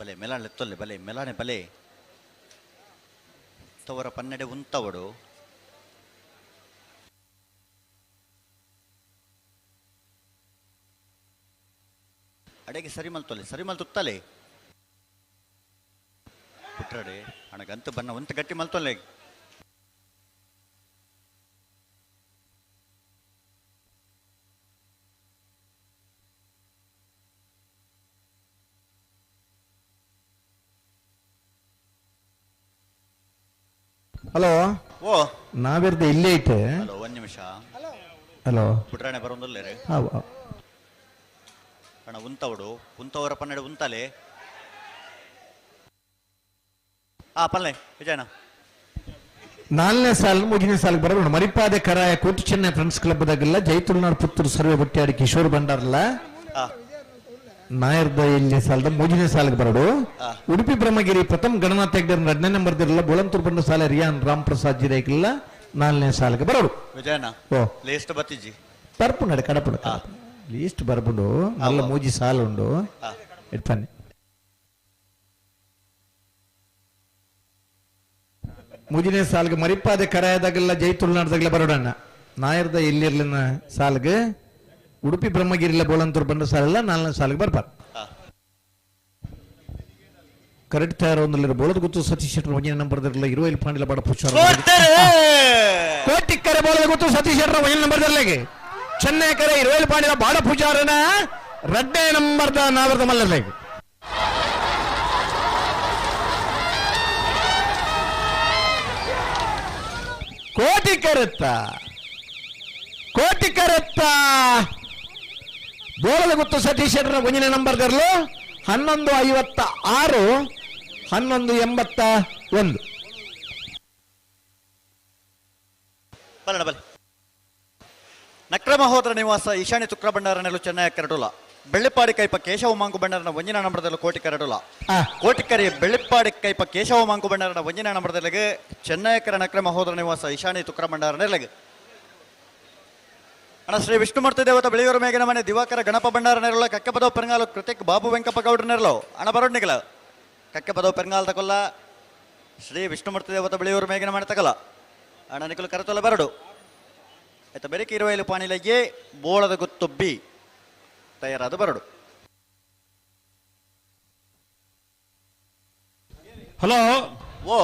ಬಲೆ ಮೆಲಾಣೆ ತೊಲ್ಲೆ ಬಲೆ ಮೆಲಾಣೆ ಬಲೆ ತವರ ಪನ್ನೆಡೆ ಉಂತವಡು. ಅಡೆಗೆ ಸರಿಮಲ್ ತೊಲೆ ಸರಿಮಲ್ ತುತ್ತಲೆ ಪುಟ್ರಡೆ ಅಣಗಂತ ಬನ್ನ ಒಂತ ಗಟ್ಟಿ ಮಲ್ತೊಲ್ಲೆ. ಹಲೋ ಓ ನಾವಿರ್ದ ಇಲ್ಲೇ ಐತೆ. ಹಲೋ ಒಂದ್ ನಿಮಿಷ. ಹಲೋ ಪುಟ್ರಾಣೆ ಬರೋದಿಲ್ಲ ರೀ. ಅಣ್ಣ ಉಂತವಡು ಉಂತವರ ಪನ್ನೆಡೆ ಉಂತಲೆ. ಆ ಪಲ್ಲೆ ವಿಜಯಣ್ಣ ನಾಲ್ನೇ ಸಾಲ ಮೂರನೇ ಸಾಲಿಗೆ ಬರಬೇಡ. ಮರಿಪಾದೆ ಕರಾಯ ಕೋಟಿ ಚೆನ್ನೈ ಫ್ರೆಂಡ್ಸ್ ಕ್ಲಬ್ ದಾಗಲ್ಲ ಜೈತುಳ್ನಾಡ್ ಪುತ್ತೂರು ಸರ್ವೆ ಬಟ್ಟಿಯಾಡಿ ಕಿಶೋರ್ ಭಂಡಾರ್ಲ ನಾಯರ್ದ ಇಲ್ಲಿ ಸಾಲದ ಮೂರನೇ ಸಾಲಿಗೆ ಬರಡು. ಉಡುಪಿ ಬ್ರಹ್ಮಗಿರಿ ಪ್ರಥಮ ಗಣನಾಥ ಹೆಗ್ಡೆ ಎರಡನೇ ನಂಬರ್ ದಿರಲ್ಲ ಬೋಳಂತೂರು ಬಂಡ ಸಾಲೆ ರಿಯಾನ್ ರಾಮ್ ಪ್ರಸಾದ್ ಜಿರೇಕಿಲ್ಲ ನಾಲ್ನೇ ಸಾಲಿಗೆ ಬರಡು. ವಿಜಯಣ್ಣ ಓ ಲೇಸ್ಟ್ ಬತ್ತಿಜಿ ಪರ್ಪುಂಡು ಅಡೆ ಕಡಪುಂಡು ಲೀಸ್ಟ್ ಬರ್ಪುಂಡು ನಲ್ಲ ಮೂಜಿ ಸಾಲ ಉಂಡು ಇಡ್ತಾನೆ. ಮೂಜನೇ ಸಾಲ್ಗೆ ಮರಿಪಾದೆ ಕರಾಯದಾಗಲ್ಲ ಜೈತುಳ್ನಾಡ್ದಾಗಲ್ಲ ಬರೋಡಣ್ಣ. ನಾಯರ್ದ ಎಲ್ಲಿರ್ಲಿನ ಸಾಲ್ಗೆ ಉಡುಪಿ ಬ್ರಹ್ಮಗಿರಿಲ ಬೋಳಂತೂರು ಬಂಡ ಸಾಲೆಲ್ಲ ನಾಲ್ನೇ ಸಾಲಿಗೆ ಬರ್ಬಾರ. ಕರೆಕ್ಟ್ ತಯಾರ ಒಂದಲ್ಲ ಬೋಳದ ಗುತ್ತು ಸತೀಶ್ ಶೆಟ್ಟರ್ ಒಂಜನೇ ನಂಬರ್ ದಿರಲ್ಲ ಇರುವೈಲ್ ಪಾಂಡಿಲ ಬಾಡ ಪುಷಾರ ಕೋಟಿಕ್ಕರೆ ಬೋಳದ ಗುತ್ತು ಸತೀಶ್ ಶೆಟ್ಟರ್ ಒಂಜನೇ ನಂಬರ್ ದಿರಲೆಗೆ ಚೆನ್ನೈ ಕರೆ ಇರುವೈಲ್ ಪಾಂಡಿಲ ಬಾಡ ಪೂಜಾರನ ರಡ್ಡೇ ನಂಬರ್ದ ನಾವರ್ದ ಮಲ್ಲರ್ಲೆಗೆ. ಕೋಟಿ ಕರೆತ್ತ ಕೋಟಿ ಕರೆತ್ತ ಬೋಳದ ಗುತ್ತು ಸತೀಶ್ ಶೆಟ್ಟರ್ ಒಂಜನೇ ನಂಬರ್ ದಿರಲು 11:56 11:81. ಬಲ್ಲಣ ಬಲ್ಲ. ನಕ್ರಮ ಹೋದ್ರ ನಿವಾಸ ಈಶಾನ್ಯ ತುಕ್ರ ಭಂಡಾರನೆಲ್ಲೂ ಚೆನ್ನೈ ಕರಡುಲ ಬೆಳ್ಳಿಪಾಡಿ ಕೈಪ ಕೇಶವ ಮಾಂಕು ಭಂಡಾರನ ಒಂಜಿನ ನಂಬರದಲ್ಲೂ ಕೋಟಿ ಕರಡುಲ ಕೋಟಿಕರಿ ಬೆಳ್ಳಿಪಾಡಿ ಕೈಪ ಕೇಶವ ಮಾಂಕು ಭಂಡಾರನ ಒಂಜಿನ ನಂಬರದಲ್ಲಿಗೆ ಚೆನ್ನೈಕರ ನಕ್ರಮ ಹೋದ್ರ ನಿವಾಸ ಈಶಾನ್ಯ ತುಕ್ರ ಭಂಡಾರನೆಲ್ಲಗೆ. ಅಣ್ಣ ಶ್ರೀ ವಿಷ್ಣುಮೂರ್ತಿ ದೇವತ ಬೆಳೆಯೂರು ಮೇಘನ ಮನೆ ದಿವಾಕರ ಗಣಪ ಭಂಡಾರನೆರಲ ಕಕ್ಕಪದವ ಪೆರಂಗಾಲು ಕೃತಿಕ್ ಬಾಬು ವೆಂಕಪ್ಪ ಗೌಡ್ರನೆರಲು ಅಣ್ಣ ಬರೋಡ್ನಿಗಲ ಕಕ್ಕಪದವ ಪೆರಂಗಾಲ್ ತಕೊಲ್ಲ ಶ್ರೀ ವಿಷ್ಣುಮೂರ್ತಿ ದೇವತ ಬೆಳೆಯೂರು ಮೇಘನ ಮನೆ ತಕಲ ಅಣ್ಣ ನಿಕಲು ಕರತೊಲ್ಲ ಬರಡು. ಆಯ್ತಾ ಬೆರಕೆ ಇರುವೈಲು ಪಾಣಿಲಗೆ ಬೋಳದ ಗುತ್ತು ಬಿ ತಯಾರಾದ ಬರಡು. ಹಲೋ ಓ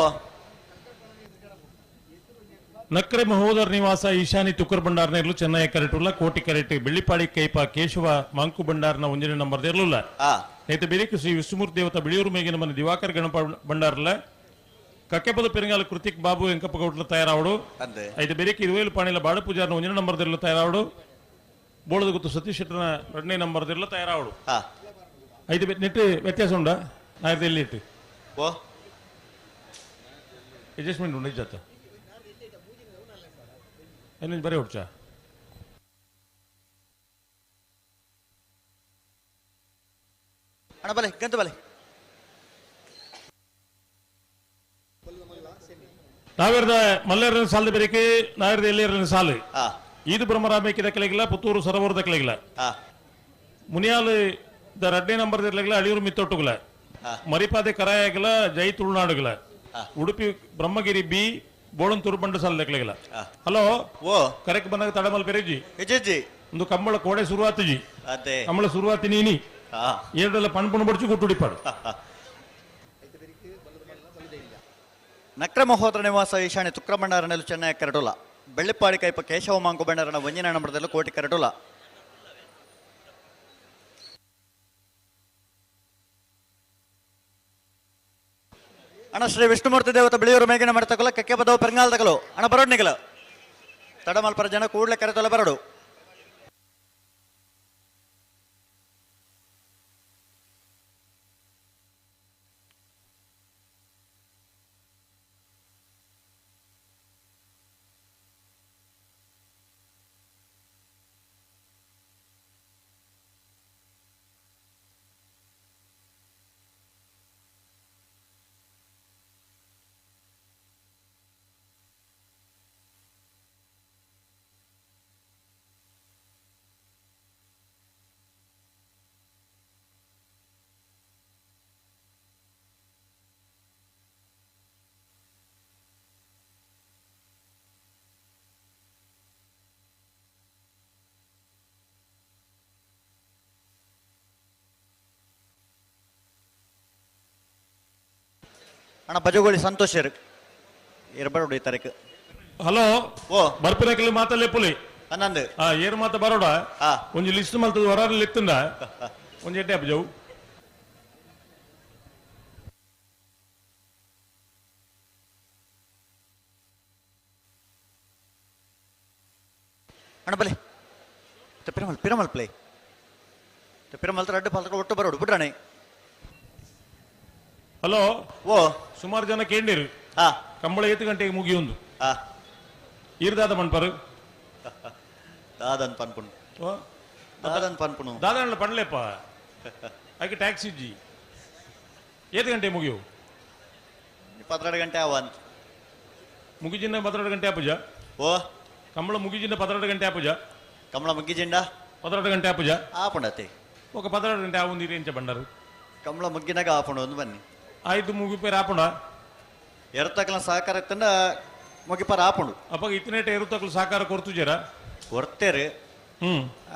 ನಕ್ರೆ ಮಹೋದರ್ ನಿವಾಸ ಈಶಾನಿ ತುಕ್ಕರ್ ಭಂಡಾರ್ನ ಇರಲು ಚೆನ್ನೈ ಕರೆಟುಲ್ಲ ಕೋಟಿ ಕರೆಟ್ ಬೆಳ್ಳಿಪಾಡಿ ಕೈಪ ಕೇಶವ ಮಾಂಕು ಭಂಡಾರ್ನ ಒಂಜನೇ ನಂಬರ್ ಇರಲಿಲ್ಲ. ನೇತ ಬೇರೆ ಶ್ರೀ ವಿಷ್ಣುಮೂರ್ತಿ ದೇವತ ಬಿಳಿಯೂರು ಮೇಗಿನ ಮನೆ ದಿವಾಕರ್ ಗಣಪ ಭಂಡಾರ್ಲ ಕಕ್ಕೆಪದ ಪೆರಂಗಾಲ ಕೃತಿಕ್ ಬಾಬು ವೆಂಕಪ್ಪ ಗೌಡ್ಲ ತಯಾರಾವಡು. ಐದು ಬೇರೆ ಇರುವೇಲು ಪಾಣಿಲ ಬಾಡ ಪೂಜಾರ್ನ ಒಂಜನೇ ನಂಬರ್ ಇರಲು ತಯಾರಾವಡು. ಬೋಳದ ಗುತ್ತು ಸತೀಶ್ ಶೆಟ್ಟರ್ನ ಎರಡನೇ ನಂಬರ್ ಇರಲು ತಯಾರಾವಡು. ಐದು ನೆಟ್ ವ್ಯತ್ಯಾಸ ಉಂಡಾ ನಾಯರ್ದ ಎಲ್ಲಿ ಇಟ್ಟು ಅಡ್ಜಸ್ಟ್ಮೆಂಟ್ ಉಂಡು ಇಜ್ಜಾತ ಏನೇನು ಬರೀ ಹುಡ್ಚಾ ಅಣ್ಣ ಬಲೆ ಗಂತ ಬಲೆ. ನಾವೇರ್ದ ಮಲ್ಲೇರನ ಸಾಲದ ಬೆರಕೆ ನಾವೇರ್ದ ಎಲ್ಲೇರನ ಸಾಲು ಈದು ಬ್ರಹ್ಮರಾಮಕ್ಕೆ ದಕ್ಕಲಿಗಿಲ್ಲ ಪುತ್ತೂರು ಸರೋವರ ದಕ್ಕಲಿಗಿಲ್ಲ ಮುನಿಯಾಲ್ the ರಡ್ಡೆ ನಂಬರ್ ಇರ್ಲಿಲ್ಲ ಅಳಿಯೂರು ಮಿತ್ತೊಟ್ಟುಗಲ ಮರಿಪಾದೆ ಕರಾಯಾಗಲ ಜೈ ತುಳುನಾಡುಗಲ ಉಡುಪಿ ಬ್ರಹ್ಮಗಿರಿ ಬಿ ಬೋಳಂತೂರು ಬಂಡ ಸಾಲ ದಕ್ಕಲಿಗಿಲ್ಲ. ಹಲೋ ಓ ಕರೆಕ್ಟ್ ಬಂದಾಗ ತಡಮಲ್ ಪೆರೆಜಿ ಇಜ್ಜಿ ಒಂದು ಕಂಬಳ ಕೋಡೆ ಶುರುವಾತುಜಿ ಅದೇ ಕಂಬಳ ಶುರುವಾತಿ ನೀನಿ ಏರಡೆಲ್ಲ ಪಣ್ಪುಣ ಬಡಿಚು ಕೊಟ್ಟುಡಿಪಾಡು. ನಕ್ರ ಮಹೋದರ ನಿವಾಸ ಈಶಾನ್ಯ ತುಕ್ರಮಣ್ಣರನೆಲು ಚೆನ್ನೈ ಕರಡುಲ ಬೆಳ್ಳಿಪ್ಪಾಡಿ ಕೈಪ ಕೇಶವ ಮಾಂಕು ಬಣ್ಣರನ ಒಂಜಿನ ನಂಬರದಲ್ಲೂ ಕೋಟಿ ಕರಡುಲ. ಅಣ್ಣ ಶ್ರೀ ವಿಷ್ಣುಮೂರ್ತಿ ದೇವತ ಬಿಳಿಯೂರು ಮೇಗಿನ ಮಾಡ್ತಕಲ್ಲ ಕಕ್ಕೆ ಬದವು ಪೆರಂಗಾಲ್ ತಗಲು ಅಣ್ಣ ಬರೋಡ್ ನಿಗಲ ತಡಮಲ್ಪರ ಜನ ಕೂಡಲೇ ಕರೆತೊಲೆ ಬರಡು. ಅಣ್ಣ ಬಜಗೋಳಿ ಸಂತೋಷ್ ಇರಬಾರ್ದು ಈ ತಾರೀಕು. ಹಲೋ ಓ ಬರ್ಪಿನಕಲಿ ಮಾತಲ್ಲೇ ಪುಲಿ ಅನ್ನಂದು ಏರು ಮಾತ ಬರೋಡ ಒಂಜಿ ಲಿಸ್ಟ್ ಮಲ್ತದ ಹೊರ ಲಿತ್ತುಂಡ ಒಂಜಿ ಎಡ್ಡೆ ಅಪ್ಪಜವು. ಅಣ್ಣ ಬಲೆ ಪಿರಮಲ್ ಪಿರಮಲ್ ಪ್ಲೇ ಪಿರಮಲ್ ರಡ್ಡು ಪಾಲ್ತ ಒಟ್ಟು ಬರೋಡು ಬಿಡ್ರಾಣೆ. ಹಲೋ ಓ ಸುಮಾರು ಜನ ಕೇಂಡಿರು ಕಂಬಳ 8 ಗಂಟೆಗೆ ಮುಗಿಯೊಂದು ಈರ್ದಾದ ಮಣ್ಪರು ದಾದನ್ ಪನ್ಪುಣು ದಾದನ್ ಪನ್ಪುಣು ದಾದನ್ ಪನ್ಲೇಪ ಅದಕ್ಕೆ ಟ್ಯಾಕ್ಸಿ ಇಜ್ಜಿ 8 ಗಂಟೆ ಮುಗಿಯು 12 ಗಂಟೆ ಆವ ಅಂತ ಮುಗಿಜಿನ 12 ಗಂಟೆ ಆಪುಜ ಓ ಕಂಬಳ ಮುಗಿಜಿನ 12 ಗಂಟೆ ಆಪುಜ ಕಂಬಳ ಮುಗಿಜಿಂಡ 12 ಗಂಟೆ ಆಪುಜ ಆಪುಂಡತೆ ఒక 12 ಗಂಟೆ ಆವು ನೀರು ಎಂಚ ಬಂಡರು ಕಂಬಳ ಮುಗ್ಗಿನಾಗ ಆಪುಂಡು ಒಂದು ಬನ್ನಿ ಆಯ್ತು ಮುಗಿಪೇರು ಆಪುಂಡ ಎರತಕಲ ಸಹಕಾರ ಇತ್ತಂಡ ಮುಗಿಪಾರ ಆಪುಂಡು ಅಪ್ಪ ಇತ್ತನೇಟ ಎರತಕಲ ಸಹಕಾರ ಕೊರ್ತುಜರ ಕೊರ್ತೇರು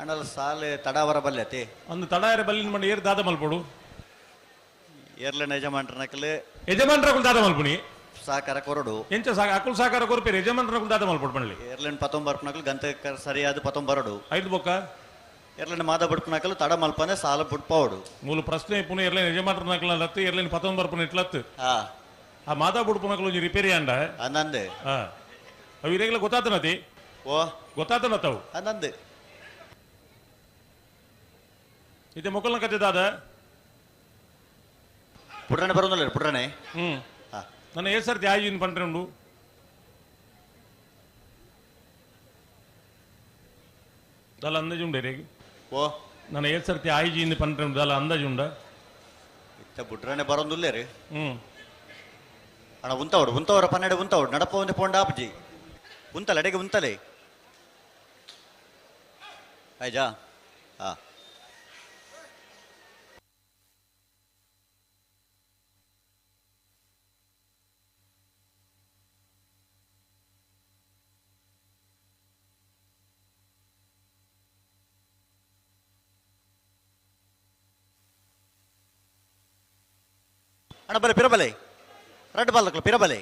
ಆಣಲ್ ಸಾಲೆ ತಡಾವರ ಬಲ್ಯತೆ ಅಂದು ತಡಾವರ ಬಲ್ಲಿನ ಮಂಡ ಏರ್ ದಾದ ಮಲ್ಪಡು ಏರ್ಲೆನ ಯಜಮಾನ್ರನಕಲೆ ಯಜಮಾನ್ರಕುಲ್ ದಾದ ಮಲ್ಪುಣಿ ಸಹಕಾರ ಕೊರಡು ಎಂಚ ಅಕುಲ್ ಸಹಕಾರ ಕೊರ್ಪೇರು ಯಜಮಾನ್ರಕುಲ್ ದಾದ ಮಲ್ಪಡು ಪಂಡ್ಲಿ ಏರ್ಲೆನ್ ಪತ್ತೊಂಬರ್ಪನಕಲ್ ಗಂತ ಸರಿಯಾದ ಪತ್ತೊಂಬರಡು ಐದು ಬೊಕ್ಕ ಎರ್ಲೆನ್ ಮಾದ ಬುಡ್ಪನಕಲು ತಡ ಮಲ್ಪನೆ ಸಾಲ ಬುಡ್ಪಾವಡು ಮೂಲ ಪ್ರಶ್ನೆ ಪುನಃ ಎರ್ಲೆನ್ ಯಜಮಾನ್ರನಕಲ್ ಲತ್ತು ಎರ್ಲೆನ್ ಪತ್ತೊಂಬರ್ಪನ ಇಟ್ಲತ್ತು ಆ ಮಾದ ಬುಡ್ಪನಕಲು ಒಂಜಿ ರಿಪೇರಿ ಅಂಡ ಅಂದಂದೆ ಅವು ಇರೇಗಲ ಗೊತ್ತಾತನತಿ ಓ ಗೊತ್ತಾತನತ್ತವು ಅಂದಂದೆ ಇದೆ ಮೊಕ್ಕಲ್ನ ಕತೆ ದಾದ ಪುಡ್ರನೆ ಬರೋದಿಲ್ಲ ಪುಡ್ರನೆ ನನ್ನ ಏ ಸರ್ತಿ ಆಯೋಜನೆ ಪಂಡ್ರೆ ಉಂಡು ದಾಲ ಅಂದಾಜು ಉಂಡೆ ರೇಗಿ ಓ ನನ್ನ ಏ ಸರ್ತಿ ಆಯೋಜನೆ ಪಂಡ್ರೆ ಉಂಡು ದಾಲ ಅಂದಾಜು ಉಂಡ ಇತ್ತ ಬುಡ್ರನೆ ಬರೋದಿಲ್ಲ ರೀ ಅಣ್ಣ ಉಂತವಡು ಉಂತವರ 12 ಉಂತವಡು ನಡಪ ಒಂದು ಪೋಂಡ ಆಪಜಿ ಉಂತಲೆ ಅಡೆಗೆ ಉಂತಲೆ ಆಯ್ಜಾ ಹಾ ಅಣ್ಣ ಬಲೆ ಪಿರಬಲೆ ರಡ್ಡು ಬಾಲ್ದಕ್ಲು ಪಿರಬಲೆ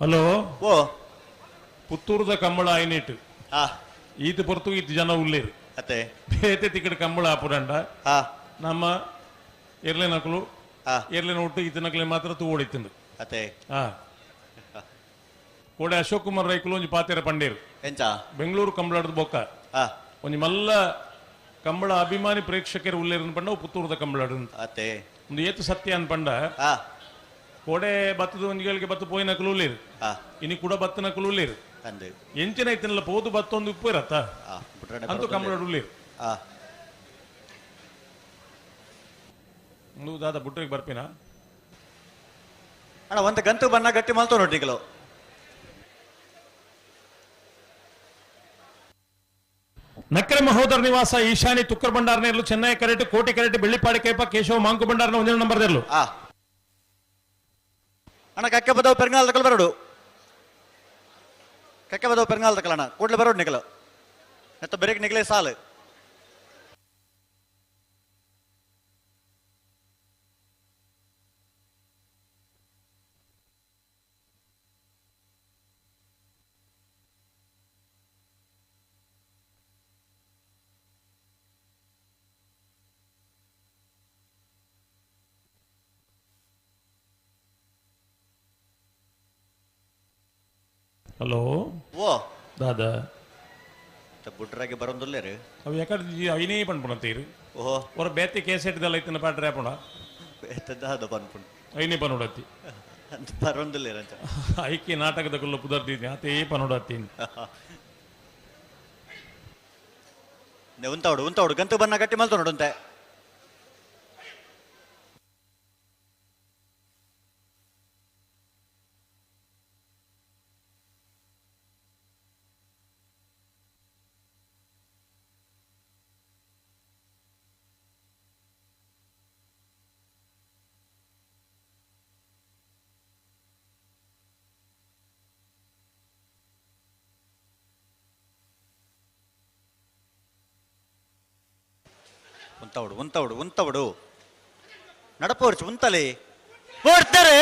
ಹಲೋ ಓ ಪುತ್ತೂರುದ ಕಂಬಳ ಐನೇಟ್ ಈತ ಪೊರ್ತು ಈತ ಜನ ಉಲ್ಲೇರು ಅತ್ತೆ ಬೇತೆ ತಿಕ್ಕಡ ಕಂಬಳ ಆಪುರಂಡ ನಮ್ಮ ಎರ್ಲೆನಕಲು ಎರ್ಲೆನ ಒಟ್ಟು ಈತನಕಲೆ ಮಾತ್ರ ತೂ ಓಡಿತ್ತಂದು ಅತ್ತೆ ಕೋಡೆ ಅಶೋಕ್ ಕುಮಾರ್ ರೈಕುಲು ಒಂಜಿ ಪಾತೆರ ಪಂಡೇರು ಎಂಚ ಬೆಂಗಳೂರು ಕಂಬಳದ ಬೊಕ್ಕ ಒಂಜಿ ಮಲ್ಲ ಕಂಬಳ ಅಭಿಮಾನಿ ಪ್ರೇಕ್ಷಕರು ಉಲ್ಲೇರು ಪಂಡ ಪುತ್ತೂರುದ ಕಂಬಳಡು ಅತ್ತೆ ಒಂದು ಏತು ಸತ್ಯ ಅನ್ ಪಂಡ ಕೋಡೆ ಬತ್ತದ ಒಂಜಿಗಳಿಗೆ ಬತ್ತು ಪೋಯಿನ ಕುಲುಲ್ಲೇರು ಇನಿ ಕೂಡ ಬತ್ತನ ಕುಲುಲ್ಲೇರು ಎಂಚಿನ ಐತಿನಲ್ಲ ಪೋದು ಬತ್ತೊಂದು ಉಪ್ಪು ಇರತ್ತ ಅಂತೂ ಕಂಬಳ ಉಳ್ಳೇರು ದಾದ ಬುಟ್ರಿಗೆ ಬರ್ಪಿನ ಅಣ್ಣ ಒಂದು ಗಂತು ಬಣ್ಣ ಗಟ್ಟಿ ಮಲ್ತು ನೋಡಿಗಳು ನಕ್ಕರೆ ಮಹೋದರ ನಿವಾಸ ಈಶಾನಿ ತುಕ್ಕರ್ ಭಂಡಾರನೇರ್ಲು ಚೆನ್ನೈ ಕರೆಟ್ ಕೋಟಿ ಕರೆಟ್ ಬೆಳ್ಳಿಪಾಡಿ ಕೈಪ ಕೇಶವ ಮಾಂಕು ಭಂಡಾರನ ಒಂದೇ ನಂಬರ್ ಇರಲು ಅಣ್ಣ ಕಕ್ಕೆ ಬದವು ಪೆರಂಗಾಲ್ ತಕಲ್ ಬರೋಡು ಕಕ್ಕೆ ಬದವು ಪೆರಂಗಾಲ್ ತಕಲಣ್ಣ ಕೂಡ್ಲೆ ಬರೋಡು ನಿಕಲು ನೆತ್ತ ಬೆರಕ್ ನಿಕಲೇ ಸಾಲು ಹಲೋ ಓ ದಾದಾ ಬುಡ್ರಾಗೆ ಬರೋದಿಲ್ಲ ರೀ ಅವು ಯಾಕಡೆ ಐನೇ ಪನ್ಪುಣತ್ತೀರು ಓಹೋ ಹೊರ ಬೇತೆ ಕೇಸೆಟ್ದಲ್ಲ ಇತ್ತಿನ ಪಾಟ್ರೆ ಪುಣ ದಾದ ಪನ್ಪುಣ ಐನೇ ಪನುಡತ್ತಿ ಅಂತ ಬರೋದಿಲ್ಲ ಅಂತ ಐಕೆ ನಾಟಕದ ಕುಲ್ಲ ಪುದರ್ದಿದ್ದೀನಿ ಆತೇ ಪನುಡತ್ತೀನಿ ಉಂತಾವಡು ಉಂತಾವಡು ಗಂತು ಬನ್ನ ಗಟ್ಟಿ ಮಲ್ತು ನೋಡುಂತೆ ಉಂತವಡು ಉಂತವಡು ಉಂತವಡು ನಡಪೋರ್ಚು ಉಂತಲೆ ಓಡ್ತಾರೆ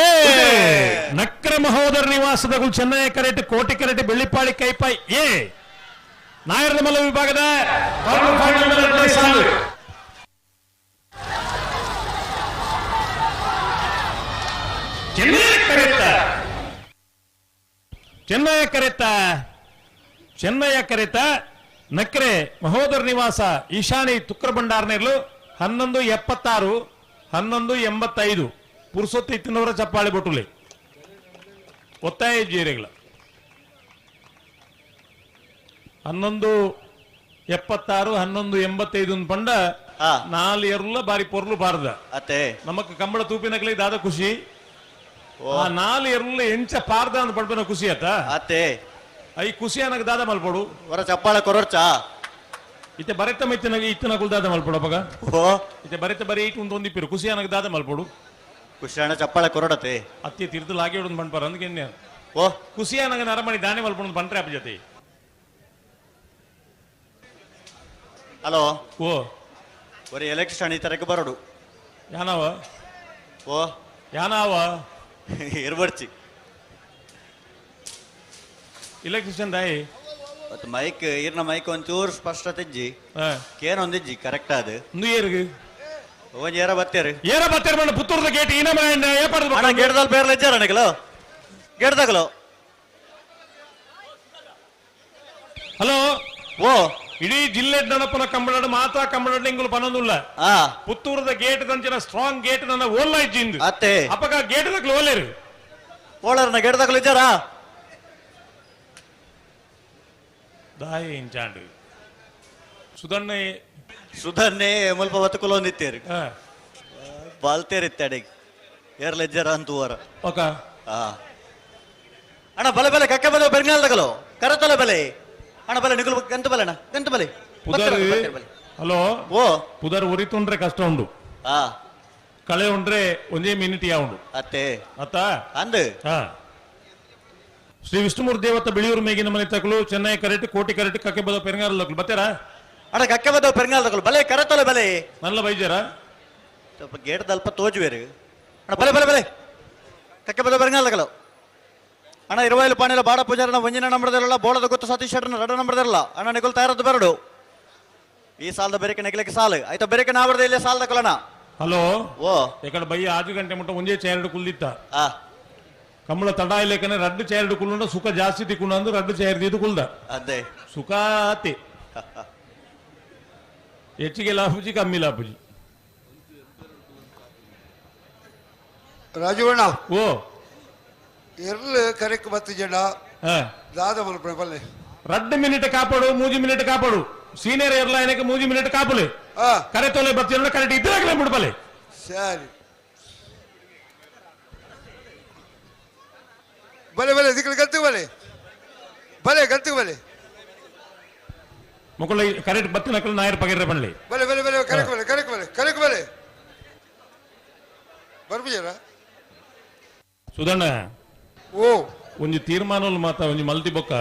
ನಕ್ರ ಮಹೋದರ ನಿವಾಸದ ಚೆನ್ನೈ ಕರೆಟ್ ಕೋಟಿ ಕರೆಟ್ ಬೆಳ್ಳಿಪಾಳಿ ಕೈಪಾಯಿ ಎ ನಾಯರ್ಮಲ ವಿಭಾಗದ ಚೆನ್ನೈ ಕರೆತ ಚೆನ್ನಯ್ಯ ಕರೆತ ನಕ್ರೆ ಮಹೋದರ ನಿವಾಸ ಈಶಾನಿ ತುಕ್ರ ಭಂಡಾರನೇರ್ಲು 11:76 11:85 ಪುರುಸೊತ್ತು ಇತ್ತಿನವರ ಚಪ್ಪಾಳೆ ಬೊಟ್ಟುಲೆ ಒತ್ತಾಯ ಜೀರೆಗಳ 11:76 11:85 ಪಂಡ ನಾಲ್ ಎರ್ಲ ಬಾರಿ ಪೊರ್ಲು ಬಾರ್ದ ಅತ್ತೆ ನಮಕ್ ಕಂಬಳ ತೂಪಿನಕ್ಲೆ ದಾದ ಖುಷಿ ಆ ನಾಲ್ ಎರ್ಲ ಎಂಚ ಪಾರ್ದ ಅಂತ ಪಡ್ಬನ ಖುಷಿ ಆತ ಅತ್ತೆ I ಖುಷಿ ಅನಗ ದಾದ ಮಲ್ಪಡು ಹೊರ ಚಪ್ಪಾಳ ಕೊರೊರ್ಚಾ ಇತ್ತೆ ಬರೆತ ಮೆತ್ತಿನ ಇತ್ತಿನ ಕುಲ್ದಾದ ಮಲ್ಪಡು ಅಪಗ ಓ ಇತ್ತೆ ಬರೆತ ಬರೀ ಇಟ್ಟು ಒಂದು ಒಂದಿಪ್ಪಿರು ಖುಷಿ ಅನಗ ದಾದ ಮಲ್ಪಡು ಖುಷಿ ಅಣ್ಣ ಚಪ್ಪಾಳ ಕೊರೊಡತೆ ಅತ್ತಿ ತಿರ್ದು ಲಾಗಿ ಹೊಡೋದು ಬಂಡ್ಪಾರ ಅಂದ್ಕೆ ಓ ಖುಷಿ ಅನಗ ನರಮಣಿ ದಾನೆ ಮಲ್ಪಡು ಬಂಟ್ರೆ ಅಪ್ಪ ಜೊತೆ ಹಲೋ ಓ ಒರಿ ಎಲೆಕ್ಟ್ರಿಷನ್ ಈ ತರಕ್ಕೆ ಬರೋಡು ಯಾನವ ಓ ಯಾನವ ಇರ್ಬರ್ಚಿ ಎಲೆಕ್ಟ್ರಿಷಿಯನ್ ದಾಯಿ ಮತ್ತು ಮೈಕ್ ಇರ್ನ ಮೈಕ್ ಒಂಚೂರು ಸ್ಪಷ್ಟ ತೆಜ್ಜಿ ಕೇನ್ ಒಂದಿಜ್ಜಿ ಕರೆಕ್ಟ್ ಅದು ಏರಿಗೆ ಒಂಜಿ ಏರ ಬತ್ತೇರು ಏರ ಬತ್ತೇರು ಮಣ್ಣ ಪುತ್ತೂರದ ಗೇಟ್ ಇನ ಏಪಡ್ದು ಅಣ್ಣ ಗೇಟ್ದಲ್ಲಿ ಬೇರೆ ಲಜ್ಜಾರ ಅಣ್ಣಗಲು ಗೇಟ್ದಾಗಲು ಹಲೋ ಓ ಇಡೀ ಜಿಲ್ಲೆ ನಡಪನ ಕಂಬಳಡು ಮಾತಾ ಕಂಬಳಡು ಇಂಗುಲು ಪನೊಂದುಲ್ಲ ಪುತ್ತೂರದ ಗೇಟ್ ದಂಚಿನ ಸ್ಟ್ರಾಂಗ್ ಗೇಟ್ ನನ್ನ ಓಲ್ಲ ಇಜ್ಜಿಂದು ಅತ್ತೆ ಅಪಗ ಗೇಟ್ ದಕ್ಲು ಓಲೇರು ಓಳರ್ನ ಗೇಟ್ ದಕ್ಲು ಇಜ್ಜಾರಾ ದಾಯಿ ಇಂಚಾಂಡು ಸುಧನ್ನೆ ಸುಧನ್ನೆ ಮುಲ್ಪ ಬತ್ತುಕುಲೊಂದಿತ್ತೇರು ಬಾಲ್ತೇರು ಇತ್ತಾಡಿಗೆ ಏರ್ಲ ಇಜ್ಜಾರ ಅಂತುವರ ಓಕ ಅಣ್ಣ ಬಲೆ ಬಲೆ ಕಕ್ಕೆ ಬಲೆ ಬೆರ್ಗಾಲ್ ತಗಲು ಕರತಲೆ ಬಲೆ ಅಣ್ಣ ಬಲೆ ನಿಗುಲು ಗಂತು ಬಲೆ ಅಣ್ಣ ಗಂತು ಬಲೆ ಪುದರ್ ಹಲೋ ಓ ಪುದರ್ ಉರಿತುಂಡ್ರೆ ಕಷ್ಟ ಉಂಡು ಕಳೆ ಉಂಡ್ರೆ ಒಂದೇ ಮಿನಿಟ್ ಯಾ ಉಂಡು ಅತ್ತೆ ಅತ್ತ ಅಂದು ಶ್ರೀ ವಿಷ್ಣುಮೂರ್ತಿ ದೇವತ ಬಿಳಿಯೂರು ಮೇಗಿನ ಮನೆ ತಕಲು ಚೆನ್ನೈ ಕರೆಟ್ ಕೋಟಿ ಕರೆಟ್ ಕಕ್ಕೆ ಬದ ಪೆರಂಗಾಲ ಲಕ್ಲು ಬತ್ತೇರಾ ಅಣ್ಣ ಕಕ್ಕೆ ಬದ ಪೆರಂಗಾಲ ತಕಲು ಬಲೆ ಕರತಲೆ ಬಲೆ ನಲ್ಲ ಬೈಜಾರ ಸ್ವಲ್ಪ ಗೇಟ್ ದಲ್ಪ ತೋಜುವೇರು ಅಣ್ಣ ಬಲೆ ಬಲೆ ಬಲೆ ಕಕ್ಕೆ ಬದ ಪೆರಂಗಾಲ ತಕಲು ಅಣ್ಣ ಇರುವೈಲು ಪಾಣಿಲ ಬಾಡ ಪೂಜಾರನ ಒಂಜಿನ ನಂಬರ್ದಿರಲ್ಲ ಬೋಳದ ಗೊತ್ತು ಸತೀಶ್ ಶೆಟ್ಟರ್ನ ರಡ ನಂಬರ್ದಿರಲ್ಲ ಅಣ್ಣ ನಿಗುಲ್ ತಯಾರದ್ದು ಬರಡು ಈ ಸಾಲದ ಬೇರೆಕೆ ನೆಗಲಿಕ್ಕೆ ಸಾಲು ಆಯ್ತಾ ಬೇರೆಕೆ ನಾ ಬರ್ದೆ ಇಲ್ಲೇ ಸಾಲದ ಕೊಲಣ ಹಲೋ ಓ ಎಕಡೆ ಬಯ್ಯ ಆಜು ಗಂಟೆ ಮುಟ್ಟ ಒಂಜೇ ಚೇರ್ಡ್ ಕುಲ್ದಿತ್ತ ಕಮ್ಮಳ ತಡ ಇಲ್ಲೇಕನೆ ರಡ್ಡು ಚೇರ್ಡ್ ಕುಲ್ಲುಂಡ ಸುಖ ಜಾಸ್ತಿ ತಿಕ್ಕೊಂಡು ಅಂದು ರಡ್ಡು ಚೇರ್ ಇದು ಕುಲ್ದ ಅದೇ ಸುಖ ಆತಿ ಹೆಚ್ಚಿಗೆ ಲಾಪುಜಿ ಕಮ್ಮಿ ಲಾಪುಜಿ ರಾಜುವಣ್ಣ ಓ ಎರ್ಲು ಕರೆಕ್ ಬತ್ತು ಜನ ದಾದ ಮಲ್ಪನೆ ಬಲ್ಲೆ ರಡ್ಡು ಮಿನಿಟ್ ಕಾಪಾಡು ಮೂಜಿ ಮಿನಿಟ್ ಕಾಪಾಡು ಸೀನಿಯರ್ ಎರ್ಲ ಏನಕ್ಕೆ ಮೂಜಿ ಮಿನಿಟ್ ಕಾಪುಲೆ ಕರೆ ತೋಲೆ ಬತ್ತಿನ ಕರೆಕ್ಟ್ ಇದ್ರಾಗಲೇ ಬಿಡ್ಬಲೆ ಸರಿ ಬಲೆ ಬಲೆ ದಿಕ್ಕಲು ಗಂತಿಗೆ ಬಲೆ ಬಲೆ ಗಂತಿಗೆ ಬಲೆ ಮೊಕ್ಕಳ ಕರೆಕ್ಟ್ ಬತ್ತಿನ ನಾಯರ್ ಪಗೆರ್ರೆ ಬನ್ಲಿ ಬಲೆ ಬಲೆ ಬಲೆ ಕರೆಕ್ ಬಲೆ ಕರೆಕ್ ಬಲೆ ಕರೆಕ್ ಬಲೆ ಬರ್ಬಿಜಾರ ಸುಧಣ್ಣ ಓ ಒಂಜಿ ತೀರ್ಮಾನలు ಮಾತ ಒಂಜಿ ಮಲ್ತಿ ಬೊಕ್ಕ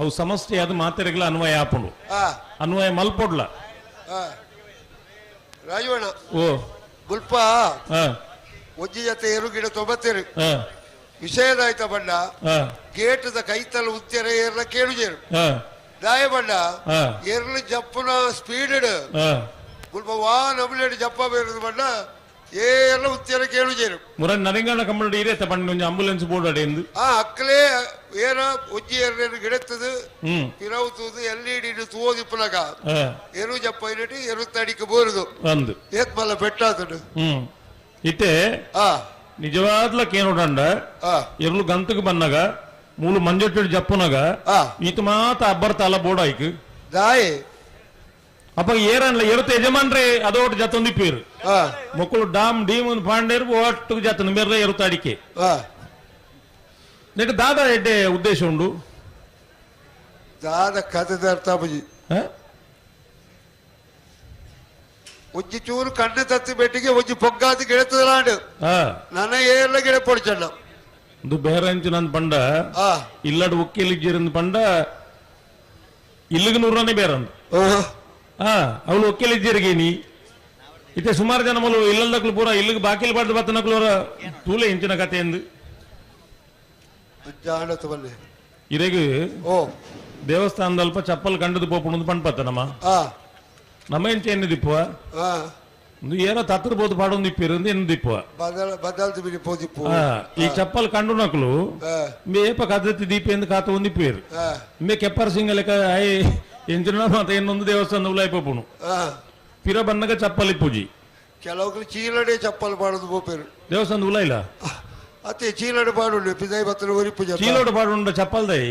ಅವು ಸಮಸ್ಯೆ ಅದು ಮಾತೆರೆಗ್ಲ ಅನ್ವಯ ಆಪುಂಡು ಅನ್ವಯ ಮಲ್ಪೊಡ್ಲ ರಾಜವಣ್ಣ ಓ ಗುಲ್ಪ ಒಂಜಿ ಜೊತೆ ಏರು ಗಿಡ ತೊಂಬತ್ತೇರು ವಿಷಯದಾಯ್ತ ಬಣ್ಣ ಗೇಟದ ಕೈತಲ್ ಉತ್ತೆರೆ ಏರ್ಲ ಕೇಳುಜೇರು ದಾಯ ಬಣ್ಣ ಎರ್ಲು ಜಪ್ಪುನ ಸ್ಪೀಡ್ ಗುಲ್ಪ ವಾ ನಮ್ಲೇಡು ಜಪ್ಪ ಬೇರುದು ಬಣ್ಣ ಏರ್ಲ ಉತ್ತೆರೆ ಕೇಳುಜೇರು ಮುರನ್ ನರಿಂಗಣ ಕಂಬಳ ಇರೇತ ಬಣ್ಣ ಒಂಜಿ ಆಂಬುಲೆನ್ಸ್ ಬೋರ್ಡ್ ಅಡೆಂದು ಆ ಅಕ್ಕಲೇ ಏನ ಒಂಜಿ ಏರ್ಲೇನು ಗಿಡತ್ತದು ಪಿರವುತುದು ಎಲ್ ಇ ತೂದಿಪ್ಪುನಗ ಎರು ಜಪ್ಪ ಇರಟಿ ಎರು ತಡಿಕೆ ಬೋರುದು ಅಂದು ಏತ್ ಮಲ್ಲ ಬೆಟ್ಟಾತುಂಡು ಇತ್ತೆ ನಿಜವಾದ್ಲಕ್ಕೆ ಏನೋಡಂಡ ಎರ್ಲು ಗಂತకు ಬನ್ನಗ ಮೂಲು ಮಂಜೊಟ್ಟು ಜಪ್ಪುನಗ ಈತ ಮಾತ ಅಬ್ಬರ್ ತಾಲ ಬೋರ್ಡ್ ಆಯ್ಕು ದಾಯೆ ಅಪ್ಪ ಏರನ್ಲ ಎರುತ ಯಜಮಾನ್ರೆ ಅದೋಟ್ ಜತ್ತೊಂದು ಇಪ್ಪೇರು ಮೊಕ್ಕಳು ಡಾಮ್ ಡೀಮ್ ಒಂದು ಪಾಂಡೇರು ಒಟ್ಟು ಜತ್ತೊಂದು ಮೇರ್ಲೆ ಎರುತ ಅಡಿಕೆ ನೆಟ್ ದಾದಾ ಎಡ್ಡೆ ಉದ್ದೇಶ ಉಂಡು ದಾದ ಕಥೆದ ಅರ್ಥ ಬುಜಿ ಒಂಜಿ ಚೂರು ಕಣ್ಣು ತತ್ತಿ ಬೆಟ್ಟಿಗೆ ಒಂಜಿ ಪೊಗ್ಗಾತಿ ಗಿಡತದಲಾಂಡು ನನ್ನ ಏರ್ಲ ಗಿಡ ಪೊಡಿಚಣ್ಣ ಒಂದು ಬೇರೆ ನನ್ನ ಪಂಡ ಇಲ್ಲಡ್ ಒಕ್ಕೇಲಿ ಪಂಡ ಇಲ್ಲಿಗೆ ನೂರನೇ ಬೇರೆ ಅಂದು ಅವಳು ಒಕ್ಕೇಲಿಜ್ಜರಿಗೆ ಇತ್ತೆ ಸುಮಾರು ಜನ ಮೊದಲು ಇಲ್ಲದಕ್ಲು ಪೂರ ಇಲ್ಲಿಗೆ ಬಾಕಿಲ್ ಬಾಡ್ದು ಬತ್ತನಕ್ಲು ತೂಲೆ ಇಂಚಿನ ಕತೆ ಎಂದು ಇರೆಗ್ ದೇವಸ್ಥಾನದಲ್ಪ ಚಪ್ಪಲ್ ಕಂಡದು ಪೋಪುಣದು ಪಂಡ್ಪತ್ತ ನಮ್ಮ ನಮ್ಮ ಎಂಚ ಎನ್ನು ದಿಪ್ಪುವ ಏನೋ ತತ್ತಿರ್ಬೋದು ಪಾಡೊಂದು ಇಪ್ಪಿರು ಎನ್ನು ದಿಪ್ಪುವ ಈ ಚಪ್ಪಲ್ ಕಂಡು ನಕಲು ಮೇಪ ಕದತಿ ದೀಪ ಎಂದು ಕಾತ ಒಂದು ಇಪ್ಪಿರು ಮೇ ಕೆಪ್ಪರ್ ಸಿಂಗ ಲೆಕ್ಕ ಎಂಚಿನ ಮಾತ ಇನ್ನೊಂದು ದೇವಸ್ಥಾನ ಉಲಾಯ್ಪೋಪುಣು ಪಿರ ಬನ್ನಗ ಚಪ್ಪಲಿ ಪೂಜಿ ಕೆಲವು ಚೀಲಡೆ ಚಪ್ಪಲ್ ಪಾಡೋದು ಪೋಪೇರು ದೇವಸ್ಥಾನ ಉಲಾಯಿಲ್ಲ ಅತ್ತೆ ಚೀಲಡೆ ಪಾಡುಂಡು ಪಿದಾಯಿ ಬತ್ತನ ಒರಿ ಪೂಜೆ ಚೀಲೋಡು ಪಾಡುಂಡ ಚಪ್ಪಲ್ ದೈ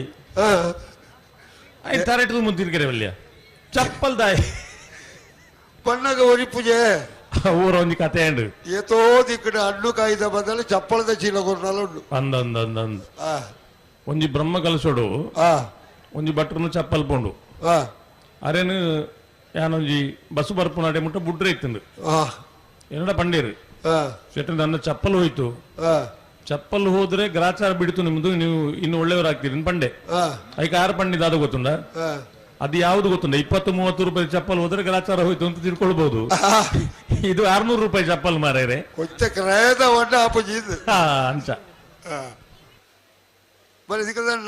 ಆಯ್ತು ತರೆಟು ಮುಂತಿರ್ಕೆರೆ ವಲ್ಯ ಚಪ್ಪಲ್ ದಾಯ್ ಬಣ್ಣಗ ಒರಿ ಪೂಜೆ ಊರ ಒಂಜಿ ಕತೆ ಉಂಡು ಏತೋ ದಿಕ್ಕಡೆ ಹಣ್ಣು ಕಾಯ್ದ ಬದಲು ಚಪ್ಪಳದ ಚೀಲ ಕೊರ್ನಾಲ ಉಂಡು ಅಂದ ಅಂದ ಅಂದ ಅಂದ ಒಂಜಿ ಬ್ರಹ್ಮ ಕಲಸೋಡು ಒಂಜಿ ಭಟ್ರನು ಚಪ್ಪಲ್ ಪೋಂಡು ಅರೇನು ಯಾನೊಂಜಿ ಬಸ್ಸು ಬರ್ಪುನಾಡೆ ಮುಟ್ಟ ಬುಡ್ರೆ ಇತ್ತಂದು ಏನಡ ಪಂಡೇರು ಶೆಟ್ಟ ನನ್ನ ಚಪ್ಪಲ್ ಹೋಯ್ತು ಚಪ್ಪಲ್ ಹೋದ್ರೆ ಗ್ರಾಚಾರ ಬಿಡ್ತು ನಿಮ್ದು ನೀವು ಇನ್ನು ಒಳ್ಳೆಯವರಾಗ್ತೀರಿ ಪಂಡೆ ಐಕ ಆರು ಪಂಡಿದ ಅದು ಗೊತ್ತುಂಡ ಅದು ಯಾವ್ದು ಗೊತ್ತುಂಡ 20-30 ರೂಪಾಯಿ ಚಪ್ಪಲ್ ಹೋದ್ರೆ ಗ್ರಾಚಾರ ಹೋಯ್ತು ಅಂತ ತಿಳ್ಕೊಳ್ಬಹುದು. ಇದು 600 ರೂಪಾಯಿ ಚಪ್ಪಲ್ ಮಾರೇರೆ ಅಂಚ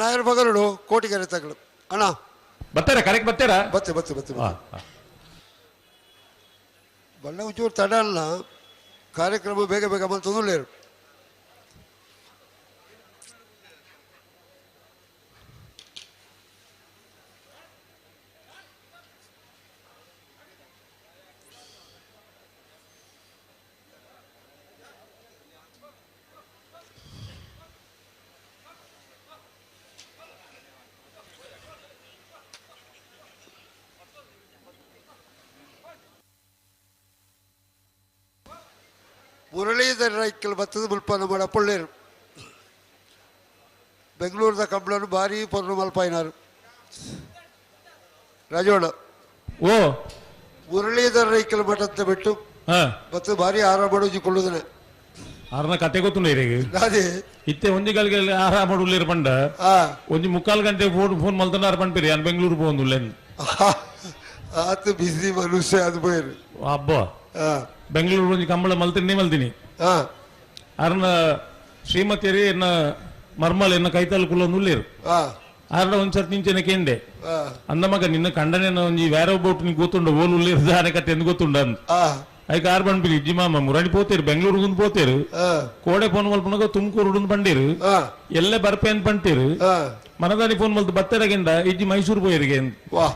ನಾಯರ್ ಬಗರುಡು ಕೋಟಿಗೆರೆ ತಗಳು ಅಣ್ಣ ಬರ್ತಾರ ಕರೆಕ್ಟ್ ಬರ್ತಾರಾ ಬತ್ತೆ ಬತ್ತೆ ಬತ್ತೆ ಬಣ್ಣ ಒಂಚೂರು ತಡ ಅಲ್ಲ ಕಾರ್ಯಕ್ರಮ ಬೇಗ ಬೇಗ ಬಂದು ತೊಂದಲೇರು. ಮುರಳೀಧರ ರೈಕಲ್ ಬತ್ತದ ಮುಲ್ಪನ ಮಾಡ ಪೊಳ್ಳೇರು ಬೆಂಗಳೂರದ ಕಂಬಳನು ಭಾರಿ ಪೊರ್ನು ಮಲ್ಪಾಯಿನಾರು ರಾಜೋಣ ಓ ಮುರಳೀಧರ ರೈಕಲ್ ಮಠಂತ ಬಿಟ್ಟು ಮತ್ತು ಭಾರಿ ಆರಾಮ ಕೊಳ್ಳುದನೆ ಆರ್ನ ಕತೆ ಗೊತ್ತುಂಡ ಇರೆಗ್ ಇತ್ತೆ ಒಂಜಿ ಗಳಿಗೆ ಆರಾಮ ಉಳ್ಳೇರು ಪಂಡ ಒಂಜಿ ಮುಕ್ಕಾಲು ಗಂಟೆ ಫೋನ್ ಫೋನ್ ಮಲ್ತನಾರು ಪಂಪಿರಿ ಯಾನ್ ಬೆಂಗಳೂರು ಪೋಂದುಲ್ಲೇನ್ ಆತ ಬಿಸಿ ಮನುಷ್ಯ ಅದು ಪೋಯರು ಅಬ್ಬಾ ಬೆಂಗಳೂರು ಒಂಜಿ ಕಂಬಳ ಮಲ್ತಿನಿ ಮಲ್ತಿನಿ ಅರ್ನ ಶ್ರೀಮತಿಯರಿ ಎನ್ನ ಮರ್ಮಲ್ ಎನ್ನ ಕೈತಲ್ ಕುಲ್ಲೊಂದು ಉಳ್ಳೇರು ಆರ್ಡ ಒಂದ್ಸರ್ತಿ ನಿಂಚೆನ ಕೇಂದೆ ಅಂದ ಮಗ ನಿನ್ನ ಕಂಡನೆ ಒಂಜಿ വേറെ ಒಬ್ಬ ನೀ ಗೊತ್ತುಂಡ ಓಲ್ ಉಳ್ಳೇರು ದಾನೆ ಕತೆ ಎಂದು ಗೊತ್ತುಂಡ ಅಂದ್ ಐಕ ಆರ್ ಬಂಡ್ಬಿರಿ ಇಜ್ಜಿ ಮಾಮ ಮುರಾಣಿ ಪೋತೇರು ಬೆಂಗಳೂರು ಪೋತೇರು ಕೋಡೆ ಫೋನ್ ಮಲ್ಪನಗ ತುಮಕೂರು ಬಂಡೀರು ಎಲ್ಲೇ ಬರ್ಪೆ ಅಂತ ಬಂತೀರು ಮನದಾನಿ ಫೋನ್ ಮಲ್ತು ಬತ್ತೆರಗಿಂದ ಇಜ್ಜಿ ಮೈಸೂರು ಪೋಯರಿಗೆ ವಾ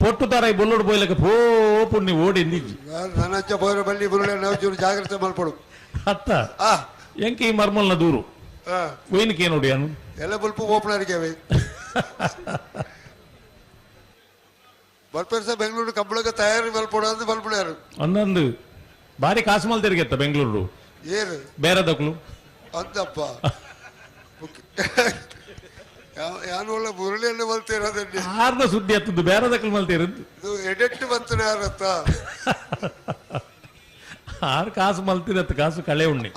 ಪೊಟ್ಟು ತಾರ ಬೊಲ್ಲೋಡು ಪೋಯ್ಲಕ ಪೋ ಪುಣ್ಯ ಓಡಿ ಎಂದಿಜ್ಜಿ ನನಂಚ ಪೋರ ಬಲ್ಲಿ ಬುರುಳೆ ನಾವು ಚೂರು ಜಾಗ್ರತೆ ಮಲ್ಪಡು ಅತ್ತ ಎಂಕೆ ಈ ಮರ್ಮಲ್ನ ದೂರು ಒಯ್ನಕ್ಕೆ ನೋಡಿ ಅನು ಎಲ್ಲ ಬಲ್ಪು ಓಪನರಿಗೆ ಬರ್ಪೇರ್ಸ ಬೆಂಗಳೂರು ಕಂಬಳಕ್ಕೆ ತಯಾರಿ ಮಲ್ಪಡು ಅಂತ ಮಲ್ಪಡ್ಯಾರು ಒಂದೊಂದು ಬಾರಿ ಕಾಸು ಮಲ್ ತಿರುಗೆತ್ತ ಬೆಂಗಳೂರು ಏನು ಬೇರೆ ದಕ್ಲು ಅಂತಪ್ಪ ಯಾನು ಒಳ್ಳೆ ಮುರಳಿಯನ್ನು ಮಲ್ತಿರೋದನ್ನೇ ಆರ್ದ ಸುದ್ದಿ ಹತ್ತದ್ದು ಬೇರೆ ದಕ್ಲು ಮಲ್ತಿರೋದು ಇದು ಎಡೆಕ್ಟ್ ಬಂತು ಯಾರತ್ತ ಆರು ಕಾಸು ಮಲ್ತಿರತ್ತ ಕಾಸು ಕಳೆ ಉಣ್ಣಿ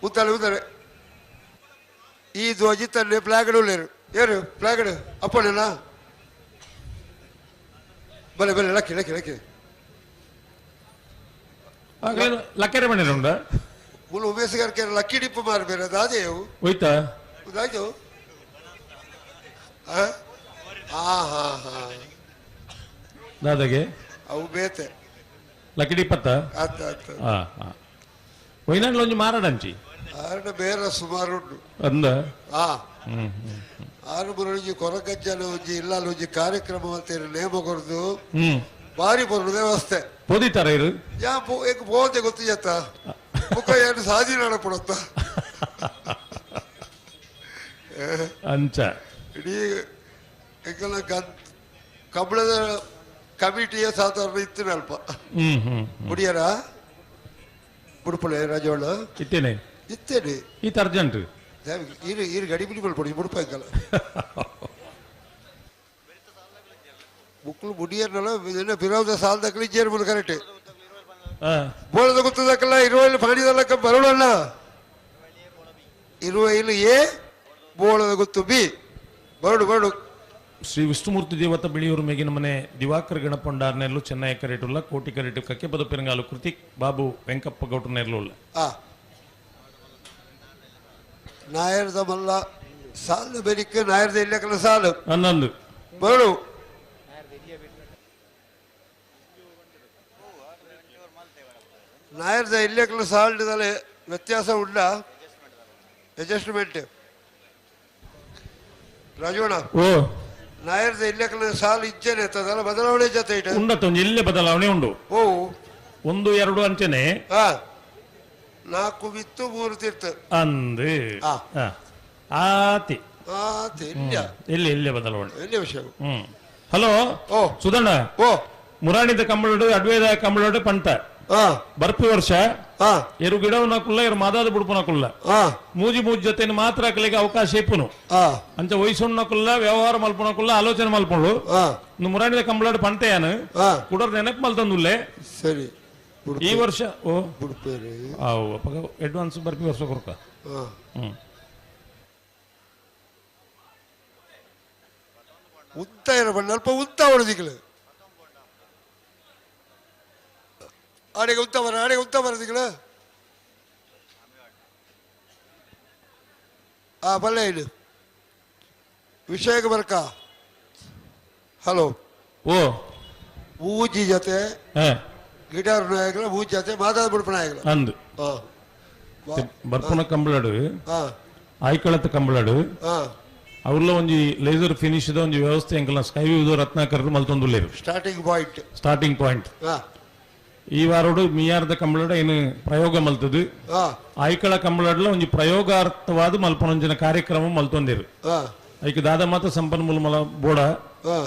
ಉತ್ತಾಳೆ ಉತ್ತಾಳೆ ಈ ಧ್ವಜ ತನ್ನೆ ಫ್ಲಾಗಡ್ ಉಳ್ಳೇರು ಏನು ಫ್ಲಾಗಡ್ ಅಪ್ಪಣ್ಣ ಬಲೆ ಬಲೆ ಲಕ್ಕಿ ಲಕ್ಕಿ ಲಕ್ಕಿ ಲಕ್ಕೆರೆ ಮನೆ ಉಂಡ ಮುಲು ಉಮೇಶ್ ಗರ್ಕೆ ಲಕ್ಕಿ ಡಿಪ್ಪು ಮಾರ್ಬೇರೆ ದಾದೆಯವು ಹೋಯ್ತಾ ದಾಜು ಹಾ ಹಾ ಹಾ ದಾದಾಗೆ ಅವು ಬೇತೆ ಲಕ್ಕಿ ಡಿಪ್ಪತ್ತ ಆತ ಆತ ಹಾ ಹಾ ಒಯ್ನಾಡ್ಲ ಒಂಜಿ ಮಾರಾಡಂಚಿ ಆರಡ ಬೇರೆ ಸುಮಾರು ಉಂಟು ಅಂದ ಹಾ ಹ್ಮ್ ಹ್ಮ್ ಆರು ಮುರಳಿಜಿ ಕೊರಗಜ್ಜನ ಒಂಜಿ ಇಲ್ಲ ಒಂಜಿ ಕಾರ್ಯಕ್ರಮ ಅಂತ ನೇಮ ಕೊರದು ಹ್ಮ್ ಬಾರಿ ಬರುದು ವ್ಯವಸ್ಥೆ ಪೋದಿತ್ತಾರ ಇರು ಯಾ ಏಕ ಬೋತೆ ಗೊತ್ತು ಜತ್ತ ಮುಖ ಏನು ಸಾಧಿ ನಡಪಡತ್ತ ಅಂಚ ಇಡೀ ಎಂಕಲ ಕಬ್ಬಳದ ಕಮಿಟಿಯ ಸಾಧಾರಣ ಇತ್ತು ಅಲ್ಪ ಹ್ಮ್ ಹ್ಮ್ ಮುಡಿಯರ ಬುಡುಪಳೆ ರಾಜೋಳ ಇತ್ತೇನೆ ಇತ್ತೇನೆ ಈತ ಅರ್ಜೆಂಟ್ ಈರು ಈರು ಗಡಿ ಬಿಡಿ ಮಲ್ಪಡಿ ಮುಡುಪ ಎಂಕಲ ಮುಕ್ಕಳು ಮುಡಿಯರ್ನಲ್ಲ ಇದನ್ನ ಬಿರೋದ ಸಾಲದಕ್ಕಲಿ ಜೇರ್ಬೋದು ಕರೆಕ್ಟ್ ಬೋಳದ ಗೊತ್ತದಕ್ಕಲ್ಲ ಇರುವಲ್ಲಿ ಪಾಣಿದಲ್ಲಕ್ಕ ಬರೋಣ ಇರುವ ಇಲ್ಲಿ ಎ ಬೋಳದ ಗೊತ್ತು ಬಿ ಬರಡು ಬರಡು ಶ್ರೀ ವಿಷ್ಣುಮೂರ್ತಿ ದೇವತ ಬಿಳಿಯೂರು ಮೇಗಿನ ಮನೆ ದಿವಾಕರ್ ಗಣಪಂಡಾರ್ನೆಲ್ಲು ಚೆನ್ನೈ ಕರೆಟುಲ್ಲ ಕೋಟಿ ಕರೆಟು ಕಕ್ಕೆಪದ ಪೆರಂಗಾಲು ಕೃತಿಕ್ ಬಾಬು ವೆಂಕಪ್ಪ ಗೌಟ್ರನೆರ್ಲುಲ್ಲ ಆ ನಾಯರ್ದ ಮಲ್ಲ ಸಾಲು ಬೆರಿಕೆ ನಾಯರ್ದ ಇಲ್ಲಕಲ್ಲ ಸಾಲು ಹನ್ನೊಂದು ಬರಡು ನಾಯರ್ದ ಇಲ್ಲಕಲ್ಲ ಸಾಲ್ಡದಲ್ಲಿ ವ್ಯತ್ಯಾಸ ಉಂಡ ಅಡ್ಜಸ್ಟ್ಮೆಂಟ್ ರಾಜೋಣ ಓ ನಾಯರ್ದ ಇಲ್ಲಕಲ್ಲ ಸಾಲು ಇಜ್ಜನೆ ಇರ್ತದಲ್ಲ ಬದಲಾವಣೆ ಜೊತೆ ಇಟ್ಟು ಉಂಡತ್ತ ಒಂಜಿ ಇಲ್ಲೇ ಬದಲಾವಣೆ ಉಂಡು ಓ ಒಂದು ಎರಡು ಅಂಚನೆ ಹಾ ನಾಲ್ಕು ಬಿತ್ತು ಮೂರು ತೀರ್ಥ ಅಂದು ಆ. ಆ. ಆತಿ ಆತಿ ಇಲ್ಲ ಇಲ್ಲಿ ಇಲ್ಲೇ ಬದಲಾವಣೆ ಎಲ್ಲಿ ವಿಷಯ ಹ್ಮ್ ಹಲೋ ಓ ಸುಧಣ್ಣ ಓ ಮುರಾಣಿದ ಕಂಬಳೋಡು ಅಡ್ವೇದ ಕಂಬಳೋಡು ಪಂಟ ಬರ್ಪಿ ವರ್ಷ ಎರು ಗಿಡವನ ಕುಲ್ಲ ಎರು ಮಾದಾದ ಬುಡುಪನ ಕುಲ್ಲ ಮೂಜಿ ಮೂಜಿ ಜೊತೆ ಮಾತ್ರ ಅಕಲಿಗೆ ಅವಕಾಶ ಇಪ್ಪುನು ಅಂಚ ವಯಸ್ಸುಣ್ಣ ಕುಲ್ಲ ವ್ಯವಹಾರ ಮಲ್ಪುನ ಕುಲ್ಲ ಆಲೋಚನೆ ಮಲ್ಪುಂಡು ಮುರಾಣಿದ ಕಂಬಳೋಡು ಪಂಟೆಯಾನು ಕುಡರ್ ನೆನಪು ಮಲ್ತಂದುಲ್ಲೆ ಸರಿ ಈ ವರ್ಷ ಓ ಬುಡುಪೇರಿ ಆವು ಅಪ್ಪಗ ಅಡ್ವಾನ್ಸ್ ಬರ್ಪಿ ವರ್ಷ ಕೊರ್ಕ ಹ್ಮ್ ಉತ್ತ ಇರಬಣ್ಣ ಅಲ್ಪ ಉತ್ತ ಹೊಡೆದಿಕ್ಲು ಆಡೆಗೆ ಉತ್ತ ಬರ ಆಡೆಗೆ ಉತ್ತ ಬರದಿಕ್ಲು ಆ ಬಲ್ಲೆ ಇದು ವಿಷಯಕ್ಕೆ ಬರ್ಕ ಹಲೋ ಓ ಮೂಜಿ ಜೊತೆ ಹಾ ಗಿಟಾರ್ ನಾಯಕಲ ಮೂಜಿ ಜೊತೆ ಮಾತಾದ ಬಿಡ್ಪ ನಾಯಕಲ ಅಂದು ಹಾ ಬರ್ಪುನ ಕಂಬಳಡು ಹಾ ಆಯ್ಕಳತ್ತ ಕಂಬಳಡು ಹಾ ಅವ್ರಲ್ಲ ಒಂಜಿ ಲೇಸರ್ ಫಿನಿಶ್ the ಒಂಜಿ ವ್ಯವಸ್ಥೆ ಎಂಕಲ್ನ ಸ್ಕೈ ವ್ಯೂ ರತ್ನಾಕರ್ ಮಲ್ತೊಂದುಲ್ಲೇರು ಸ್ಟಾರ್ಟಿಂಗ್ ಪಾಯಿಂಟ್ ಸ್ಟಾರ್ಟಿಂಗ್ ಪಾಯಿಂಟ್ ಹಾ ಈ ವಾರೋಡು ಮಿಯಾರ್ದ ಕಂಬಳಡ ಏನು ಪ್ರಯೋಗ ಮಲ್ತದು ಹಾ ಆಯ್ಕಳ ಕಂಬಳಡ್ಲ ಒಂಜಿ ಪ್ರಯೋಗಾರ್ಥವಾದ ಮಲ್ಪನೊಂಜಿನ ಕಾರ್ಯಕ್ರಮ ಮಲ್ತೊಂದಿರು ಹಾ ಐಕ್ ದಾದ ಮಾತ ಸಂಪನ್ಮೂಲ ಮಲ ಬೋಡ ಹಾ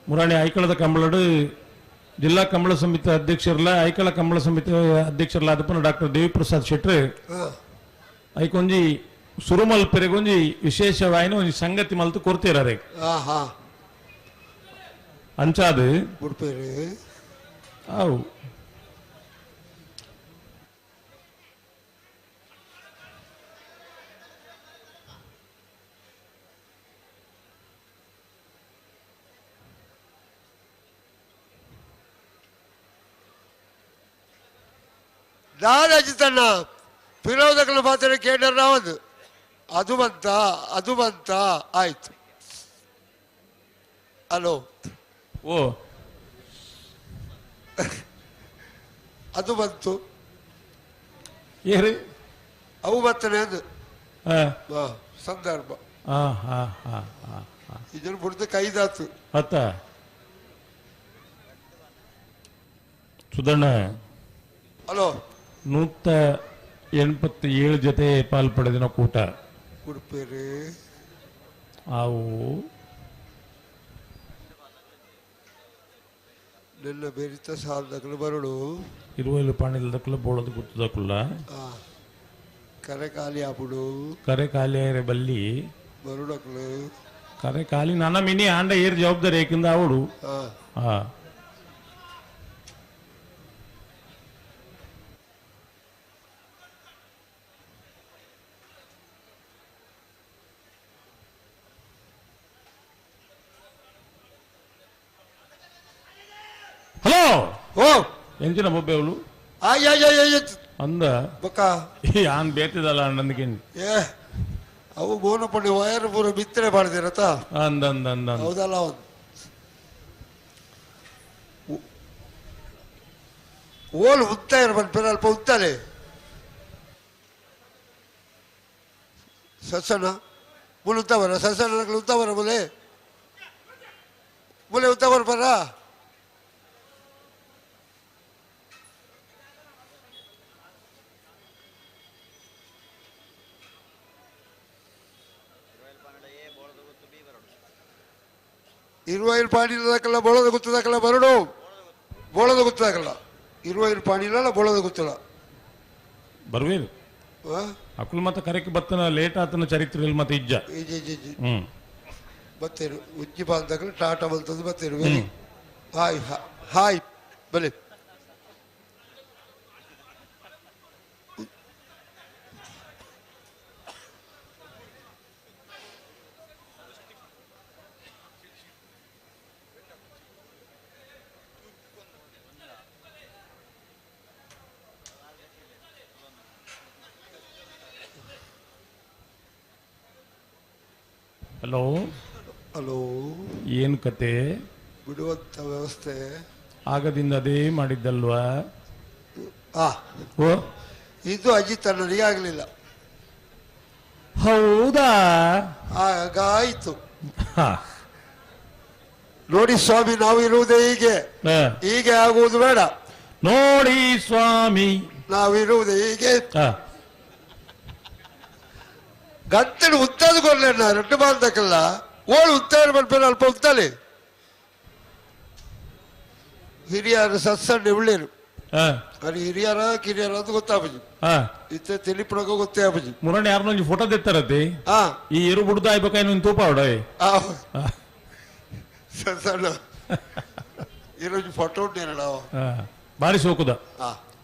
ಮುರಾಣಿ ಐಕಳದ ಕಂಬಳಡು ಜಿಲ್ಲಾ ಕಂಬಳ ಸಮಿತಿ ಅಧ್ಯಕ್ಷರ್ಲ ಐಕಳ ಕಂಬಳ ಸಮಿತಿ ಅಧ್ಯಕ್ಷರ್ಲ ಅದಪ್ಪನ ಡಾಕ್ಟರ್ ದೇವಿಪ್ರಸಾದ್ ಶೆಟ್ರು ಹಾ ಐಕೊಂಜಿ ಸುರುಮಲ್ ಪೆರೆಗೊಂಜಿ ವಿಶೇಷವಾಯಿನ ಒಂಜಿ ಸಂಗತಿ ಮಲ್ತು ಕೊರ್ತೀರ ಹಾ ಹಾ ಅಂಚಾದು ಬುಡ್ಪೇರಿ ಅವು ದಾದಾಜಿ ತನ್ನ ಪಿರೋದಕಲ ಮಾತ್ರ ಕೇಂದ್ರ ಒಂದು ಅದು ಬಂತ ಅದು ಬಂತ ಆಯ್ತು ಹಲೋ ಓ ಅದು ಬಂತು ಏರಿ ಅವು ಬರ್ತನೆ ಅದು ಹಾ ಹಾ, ಸಂದರ್ಭ ಹಾ ಹಾ ಹಾ ಹಾ ಇದನ್ನು ಬಿಡ್ದು ಕೈದಾತು ಅತ್ತ ಸುಧಣ್ಣ ಹಲೋ 187 ಜೊತೆ ಪಾಲ್ಪಡೆದಿನ ಕೂಟ ಉಡುಪೇರಿ ಅವು ನೆಲ್ಲ ಬೇರಿತ ಸಾಲದಕಲು ಬರಡು ಇರುವೈಲು ಪಾಣಿಲ್ದಕ್ಕಲ್ಲ ಬೋಳದ ಗುತ್ತದಕ್ಕಲ್ಲ ಕರೆ ಖಾಲಿ ಆಪುಡು ಕರೆ ಖಾಲಿ ಆಯ್ರೆ ಬಲ್ಲಿ ಬರುಡಕ್ಲು ಕರೆ ಖಾಲಿ ನನ್ನ ಮಿನಿ ಆಂಡ ಏರ್ ಜವಾಬ್ದಾರಿ ಏಕಿಂದ ಅವಡು ಹಾ ಹಲೋ ಓ ಎಂಚಿನ ಬೊಬ್ಬೆ ಅವಳು ಅಂದ ಬೊಕ್ಕ ಆನ್ ಬೇತಿದಲ್ಲ ಅಣ್ಣಂದಕ್ಕೆ ಏ ಅವು ಬೋನಪಳ್ಳಿ ವಯರ್ ಪೂರ ಬಿತ್ತನೆ ಮಾಡಿದಿರತ್ತ ಅಂದ ಅಂದ ಅಂದ ಹೌದಲ್ಲ ಅವನು ಓಲ್ ಉತ್ತ ಇರ್ಬನ್ ಅಲ್ಪ ಉತ್ತಾನೆ ಸಸಣ ಮುಲ್ ಉತ್ತವರ ಸಸಣ ಉತ್ತವರ ಮುಲೆ ಮುಲೆ ಉತ್ತವರ ಬರ ಇರುವೈಲ್ ಪಾಣಿಲ್ಲ ಬೋಳದ ಗುತ್ತದಾಕಲ್ಲ ಬರಡು ಬೋಳದ ಗುತ್ತದಾಕಲ್ಲ ಇರುವೈಲ್ ಪಾಣಿಲ್ಲ ಬೋಳದ ಗುತ್ತಲ್ಲ ಬರ್ವೇನು ಅಕುಲ್ ಮತ್ತೆ ಕರೆಕ್ ಬತ್ತನ ಲೇಟ್ ಆತನ ಚರಿತ್ರೆಯಲ್ಲಿ ಮತ್ತೆ ಇಜ್ಜ ಬತ್ತೇರು ಉಜ್ಜಿ ಬಾಲ್ದಾಗಲ ಟಾಟಾ ಬಲ್ತದ್ದು ಬತ್ತೇರು ವೆರಿ ಹಾಯ್ ಹಾಯ್ ಬಲೆ ಹಲೋ ಹಲೋ ಏನು ಕತೆ ಬಿಡುವಂತ ವ್ಯವಸ್ಥೆ ಆಗದಿಂದ ಅದೇ ಮಾಡಿದ್ದಲ್ವಾ ಓ ಇದು ಅಜಿತ್ ಅಣ್ಣನಿಗೆ ಆಗಲಿಲ್ಲ. ಹೌದಾ? ಆಗಾಯ್ತು ನೋಡಿ ಸ್ವಾಮಿ, ನಾವು ಇರುವುದೇ ಹೀಗೆ, ಹೀಗೆ ಆಗುವುದು ಬೇಡ. ನೋಡಿ ಸ್ವಾಮಿ, ನಾವಿರುವುದೇ ಹೀಗೆ. ಗಂಟಲು ಉತ್ತದ ಕೊರ್ಲೆಣ್ಣ ರೆಡ್ಡು ಬಾಲ್ದಕ್ಕಲ್ಲ ಓಳು ಉತ್ತಾರ ಬರ್ಬೇಡ ಅಲ್ಪ ಉತ್ತಾಲೆ ಹಿರಿಯರು ಸತ್ಸಣ್ಣ ಉಳ್ಳೇರು ಅದು ಹಿರಿಯರ ಕಿರಿಯರ ಅಂತ ಗೊತ್ತಾಪುಜಿ, ಇತ್ತ ತಿಳಿಪುಣಕ ಗೊತ್ತೇ ಆಪುಜಿ. ಮುರಣಿ ಯಾರನ್ನೊಂಜಿ ಫೋಟೋ ತೆತ್ತಾರತಿ ಈ ಎರು ಬುಡ್ದು ಆಯ್ಬೇಕಾಯ್ನು ತೂಪ ಅವಡ ಸಣ್ಣ ಇರೋಜಿ ಫೋಟೋ ಉಂಟೇನಡ ಬಾರಿ ಸೋಕುದ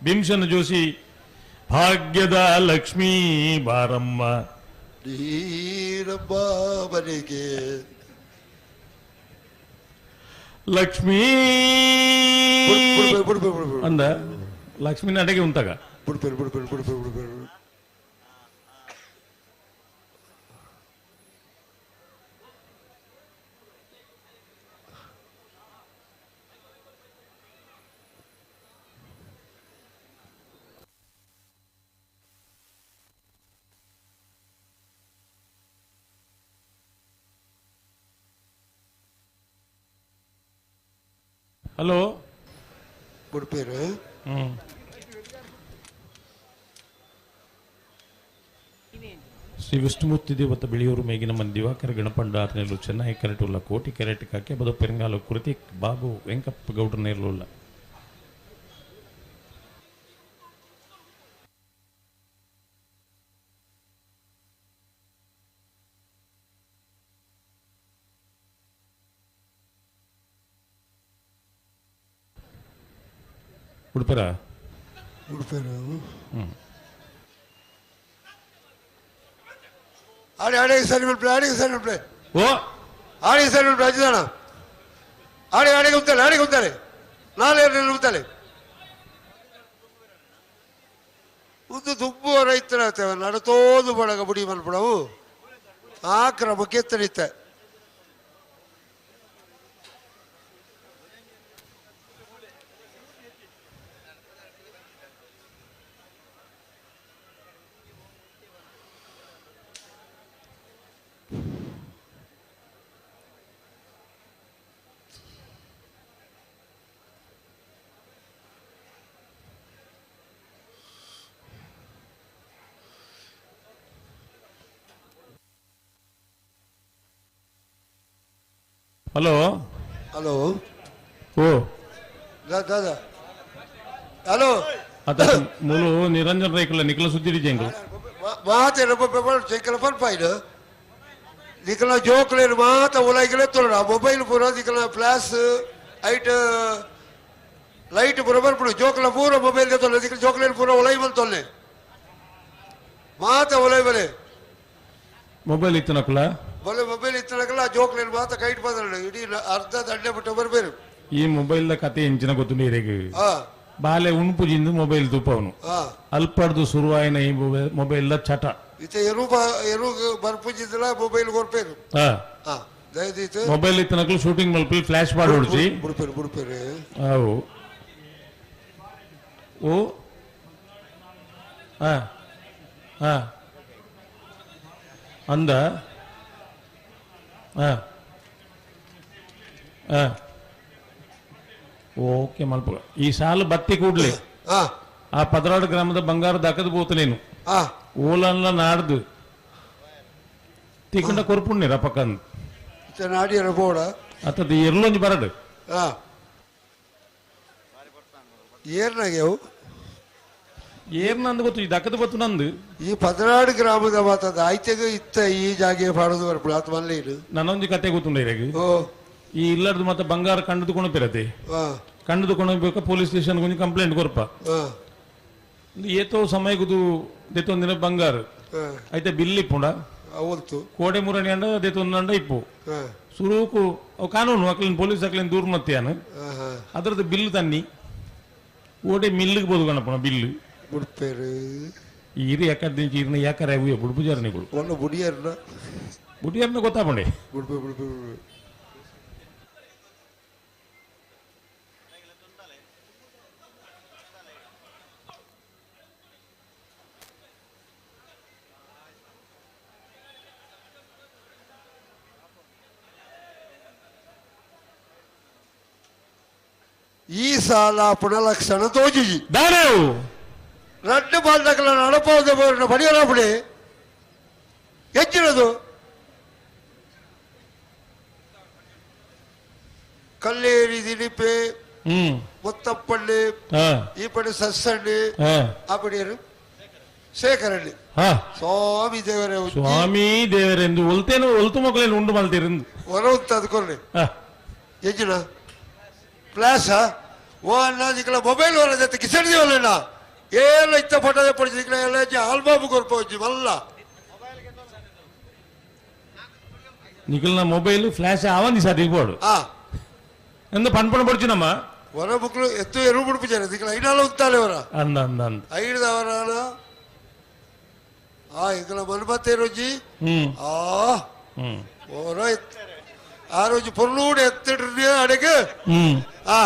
ಭೀಮಸನ ಜೋಶಿ ಭಾಗ್ಯದ ಲಕ್ಷ್ಮೀ ಬಾರಮ್ಮ ನೀರಬ್ಬ ಮನೆಗೆ ಲಕ್ಷ್ಮೀ ಅಂದ ಲಕ್ಷ್ಮೀ ಅಡಗೆ ಉಂತಾಗ ಬಿಡ್ಬೇರು ಬಿಡ್ಬೇರು ಬಿಡ್ಬೇರು ಬಿಡ್ಬೇರು. ಹಲೋ ಬಿಡ್ಬೇರು. ಶ್ರೀ ವಿಷ್ಣುಮೂರ್ತಿ ದೇವತ ಬಿಳಿಯೂರು ಮೇಗಿನ ಮನ್ ದಿವಾಕರ ಗಣಪಂಡ ಆತನೇಲು ಚೆನ್ನೈ ಕರೆಟುಲ್ಲ ಕೋಟಿ ಕೆರೆಟ್ ಕಾಕೆ ಬದು ಪೆರಂಗಾಲು ಕೃತಿಕ್ ಬಾಬು ವೆಂಕಪ್ಪ ಗೌಡ್ರ ನೇರ್ಲುಲ್ಲ. ಉಡುಪರ ಉಡುಪರ ಆಡಿ ಆಡಿ ಸರಿ ಬಿಡ್ಪ್ಲೆ, ಆಡಿ ಸರಿ ಬಿಡ್ಪ್ಲೆ. ಓ ಆಡಿ ಸರಿ ಬಿಡ್ಪ್ಲೆ ಅಜ್ಜಾಣ. ಆಡಿ ಆಡಿಗೆ ಉತ್ತಾರೆ, ಆಡಿಗೆ ಉತ್ತಾರೆ, ನಾಳೆ ಉತ್ತಾರೆ. ಒಂದು ದುಬ್ಬು ರೈತರ ನಡತೋದು ಬಳಗ ಬುಡಿ ಮಲ್ಪಡವು ಆ ಕ್ರಮಕ್ಕೆ ತಡೀತೆ. ಹಲೋ ಹಲೋ ಓ ದಾದಾ ಹಲೋ ಅತ ಮೂಲು ನಿರಂಜನ್ ರೈಕುಲ ನಿಖಲ ಸುದ್ದಿ ಜಂಗಲ್ ಮಾತೆ ಚೆಕ್ಕಲ ಪಲ್ಪಾಯ್ಡು ನಿಕಲ ಜೋಕ್ಲೇನು ಮಾತ ಉಲಾಯ್ಕಲೇ ತೊಲಡ ಮೊಬೈಲ್ ಪೂರ ನಿಕಲ ಫ್ಲಾಶ್ ಐಟ್ ಲೈಟ್ ಪೂರ ಬರ್ಪುಡು ಜೋಕ್ಲ ಪೂರ ಮೊಬೈಲ್ ತೊಲೆ ನಿಕಲ ಜೋಕ್ಲೇನು ಪೂರ ಉಲೈ ಬಲ್ ತೊಲ್ಲೆ ಮಾತ ಉಲೈ ಬಲೆ ಮೊಬೈಲ್ ಇತ್ತು ನಕುಲ ಬಲೆ ಮೊಬೈಲ್ ಇತ್ತು ನಕಲ ಜೋಕ್ಲೇನು ಮಾತ ಕೈಟ್ ಬಂದ್ರೆ ಇಡೀ ಅರ್ಧ ದಂಡೆ ಬಿಟ್ಟು ಬರ್ಬೇರು ಈ ಮೊಬೈಲ್ the ಕತೆ ಎಂಚಿನ ಗೊತ್ತು ನೀರಿಗೆ ಬಾಲೆ ಉಣ್ಪುಜಿಂದು ಮೊಬೈಲ್ ತೂಪವನು ಅಲ್ಪಡ್ದು ಶುರುವಾಯಿನ ಈ ಮೊಬೈಲ್ the ಚಟ ಇತ್ತೆ ಎರು ಎರು ಬರ್ಪುಜಿದ್ದಲ ಮೊಬೈಲ್ ಕೊರ್ಪೇರು ದಯದೀತು ಮೊಬೈಲ್ ಇತ್ತು ನಕಲು ಶೂಟಿಂಗ್ ಮಲ್ಪಿ ಫ್ಲಾಶ್ ಮಾಡಿ ಹೊಡ್ಸಿ ಬುಡ್ಪೇರು ಬುಡ್ಪೇರು ಅವು ಓ ಹಾ ಹಾ ಅಂದ ಹಾ ಹಾ ಓಕೆ ಮಲ್ಪ ಈ ಸಾಲು ಬತ್ತಿ ಕೂಡ್ಲಿ ಆ 16 ಗ್ರಾಮದ ಬಂಗಾರ ದಾಕದ ಬೋತು ನೀನು ಓಲನ್ಲ ನಾಡ್ದು ತಿಕ್ಕಂಡ ಕೊರ್ಪುಣ್ಣೀರ ಪಕ್ಕಂದು ನಾಡಿಯರ ಬೋಡ ಅತ್ತದ ಎರ್ಲೊಂಜಿ ಬರಡು ಏರ್ನಾಗೆವು ಏರ್ನಂದು ಗೊತ್ತು ಈ ದಕ್ಕದ ಗೊತ್ತು ನಂದು ಈ 16 ಗ್ರಾಮದ ಮಾತದ ಆಯ್ತೆಗ ಇತ್ತ ಈ ಜಾಗೆ ಪಾಡೋದು ಬರ್ಪುಡು ಆತ ಮಲ್ಲೇನು ನನ್ನೊಂದು ಕತೆ ಗೊತ್ತುಂಡ ಇರಾಗ ಈ ಇಲ್ಲರ್ದು ಮತ್ತೆ ಬಂಗಾರ ಕಂಡುಕೊಂಡು ಪಿರತೆ ಕಂಡುಕೊಂಡು ಬೇಕಾ ಪೊಲೀಸ್ ಸ್ಟೇಷನ್ ಕೊಂಚ ಕಂಪ್ಲೇಂಟ್ ಕೊರ್ಪ ಏತೋ ಸಮಯಕ್ಕದು ದೆತ್ತೊಂದಿನ ಬಂಗಾರ అయితే ಬಿಲ್ ಇಪ್ಪುಂಡ ಕೋಡೆ ಮುರಣಿ ಅಂಡ ದೆತ್ತೊಂದಂಡ ಇಪ್ಪು ಸುರುಕು ಅವು ಕಾನೂನು ಅಕ್ಲಿನ ಪೊಲೀಸ್ ಅಕ್ಲಿನ ದೂರ ಮತ್ತೆಯಾನು ಅದರದ್ದು ಬಿಲ್ ತನ್ನಿ ಓಡೆ ಮಿಲ್ಲಿಗೆ ಬೋದು ಕಣಪ್ಪಣ ಬಿಲ್ ಬುಡ್ಪೇರು ಇರು ಯಾಕಂದ್ರೆ ಇರ್ನ ಯಾಕರೆ ಅವು ಬುಡ್ಪುಜಾರನಿಗಳು ಒಳ್ಳೆ ಬುಡಿಯರ್ನ ಬುಡಿಯರ್ನ ಗೊತ್ತಾಪಂಡೆ ಬುಡ್ಪೆ ಬುಡ್ಪೆ ಈ ಸಾಲ ಪುನಲಕ್ಷಣ ತೋಜಿಜಿ ರಡ್ಡು ಬಾಲ್ದಕಲ ನಡಪೌದ ಬೋರ್ನ ಬಡಿಯಲಾಪುಡೆ ಹೆಚ್ಚಿನದು ಕಲ್ಲೇರಿ ದಿಲಿಪೆ ಮುತ್ತಪ್ಪಳ್ಳಿ ಈ ಪಡೆ ಸಸ್ಸಳ್ಳಿ ಆ ಪಡೆಯರು ಶೇಖರಳ್ಳಿ ಸ್ವಾಮಿ ದೇವರೇ ಸ್ವಾಮಿ ದೇವರೆಂದು ಒಲ್ತೇನು ಒಲ್ತು ಮಕ್ಕಳೇನು ಉಂಡು ಮಲ್ತೀರಂದು ಹೊರ ಅದ್ಕೊಳ್ಳಿ ಹೆಚ್ಚಿನ ಫ್ಲಾಶ ಓ ಅಣ್ಣ ನಿಕಲ ಮೊಬೈಲ್ ಹೊರ ಜೊತೆ ಕಿಸಡಿದೇವಲ್ಲ ಏಲ್ಲ ಇತ್ತ ಫೋಟೋ ಪಡಿಸಿ ನಿಕಲ ಎಲ್ಲ ಆಲ್ಬಮ್ ಕೊರ್ಪೋಜಿ ಮಲ್ಲ ನಿಕಲ್ನ ಮೊಬೈಲ್ ಫ್ಲಾಶ್ ಆವಂದಿ ಸಾಧ್ಯ ಬೋಡು ಎಂದು ಪಣ್ಪಣ ಪಡಿಚಿನಮ್ಮ ಹೊರ ಮಕ್ಕಳು ಎತ್ತು ಎರು ಬಿಡ್ಪಿದ್ದಾರೆ ನಿಕಲ ಐನಾಲ ಉಂತಾಲೆ ಅವರ ಅಂದ ಅಂದ ಅಂದ ಐಡ್ದವರ ಆ ಇಂಕಲ ಮನ್ಮತ್ತೆ ರೋಜಿ ಆ ಹೊರ ಆ ರೋಜು ಪೊರ್ಲೂಡು ಎತ್ತಿಡ್ರಿ ಅಡಗೆ ಆ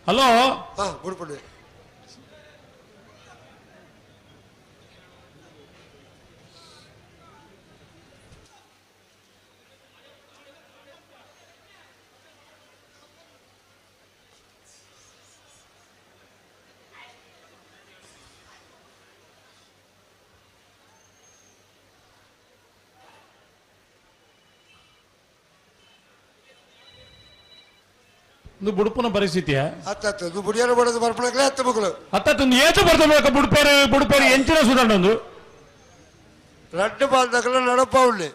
ಹಲೋ ಹಾ ಬುಡ್ಪುಡಿ ಒಂದು ಬುಡುಪುನ ಪರಿಸ್ಥಿತಿಯ ಅತ್ತ ಬುಡಿಯರ ಬಡದು ಬರ್ಪಣಕ್ಲೆ ಅತ್ತ ಮಕ್ಕಳು ಅತ್ತ ಏತು ಬರ್ತದೆ ಬುಡುಪೇರು ಬುಡುಪೇರು ಎಂಚಿನ ಸುಧಾರಣ ಒಂದು ರಡ್ಡು ಬಾಲ್ದಕಲ ನಡಪ ಉಳ್ಳಿ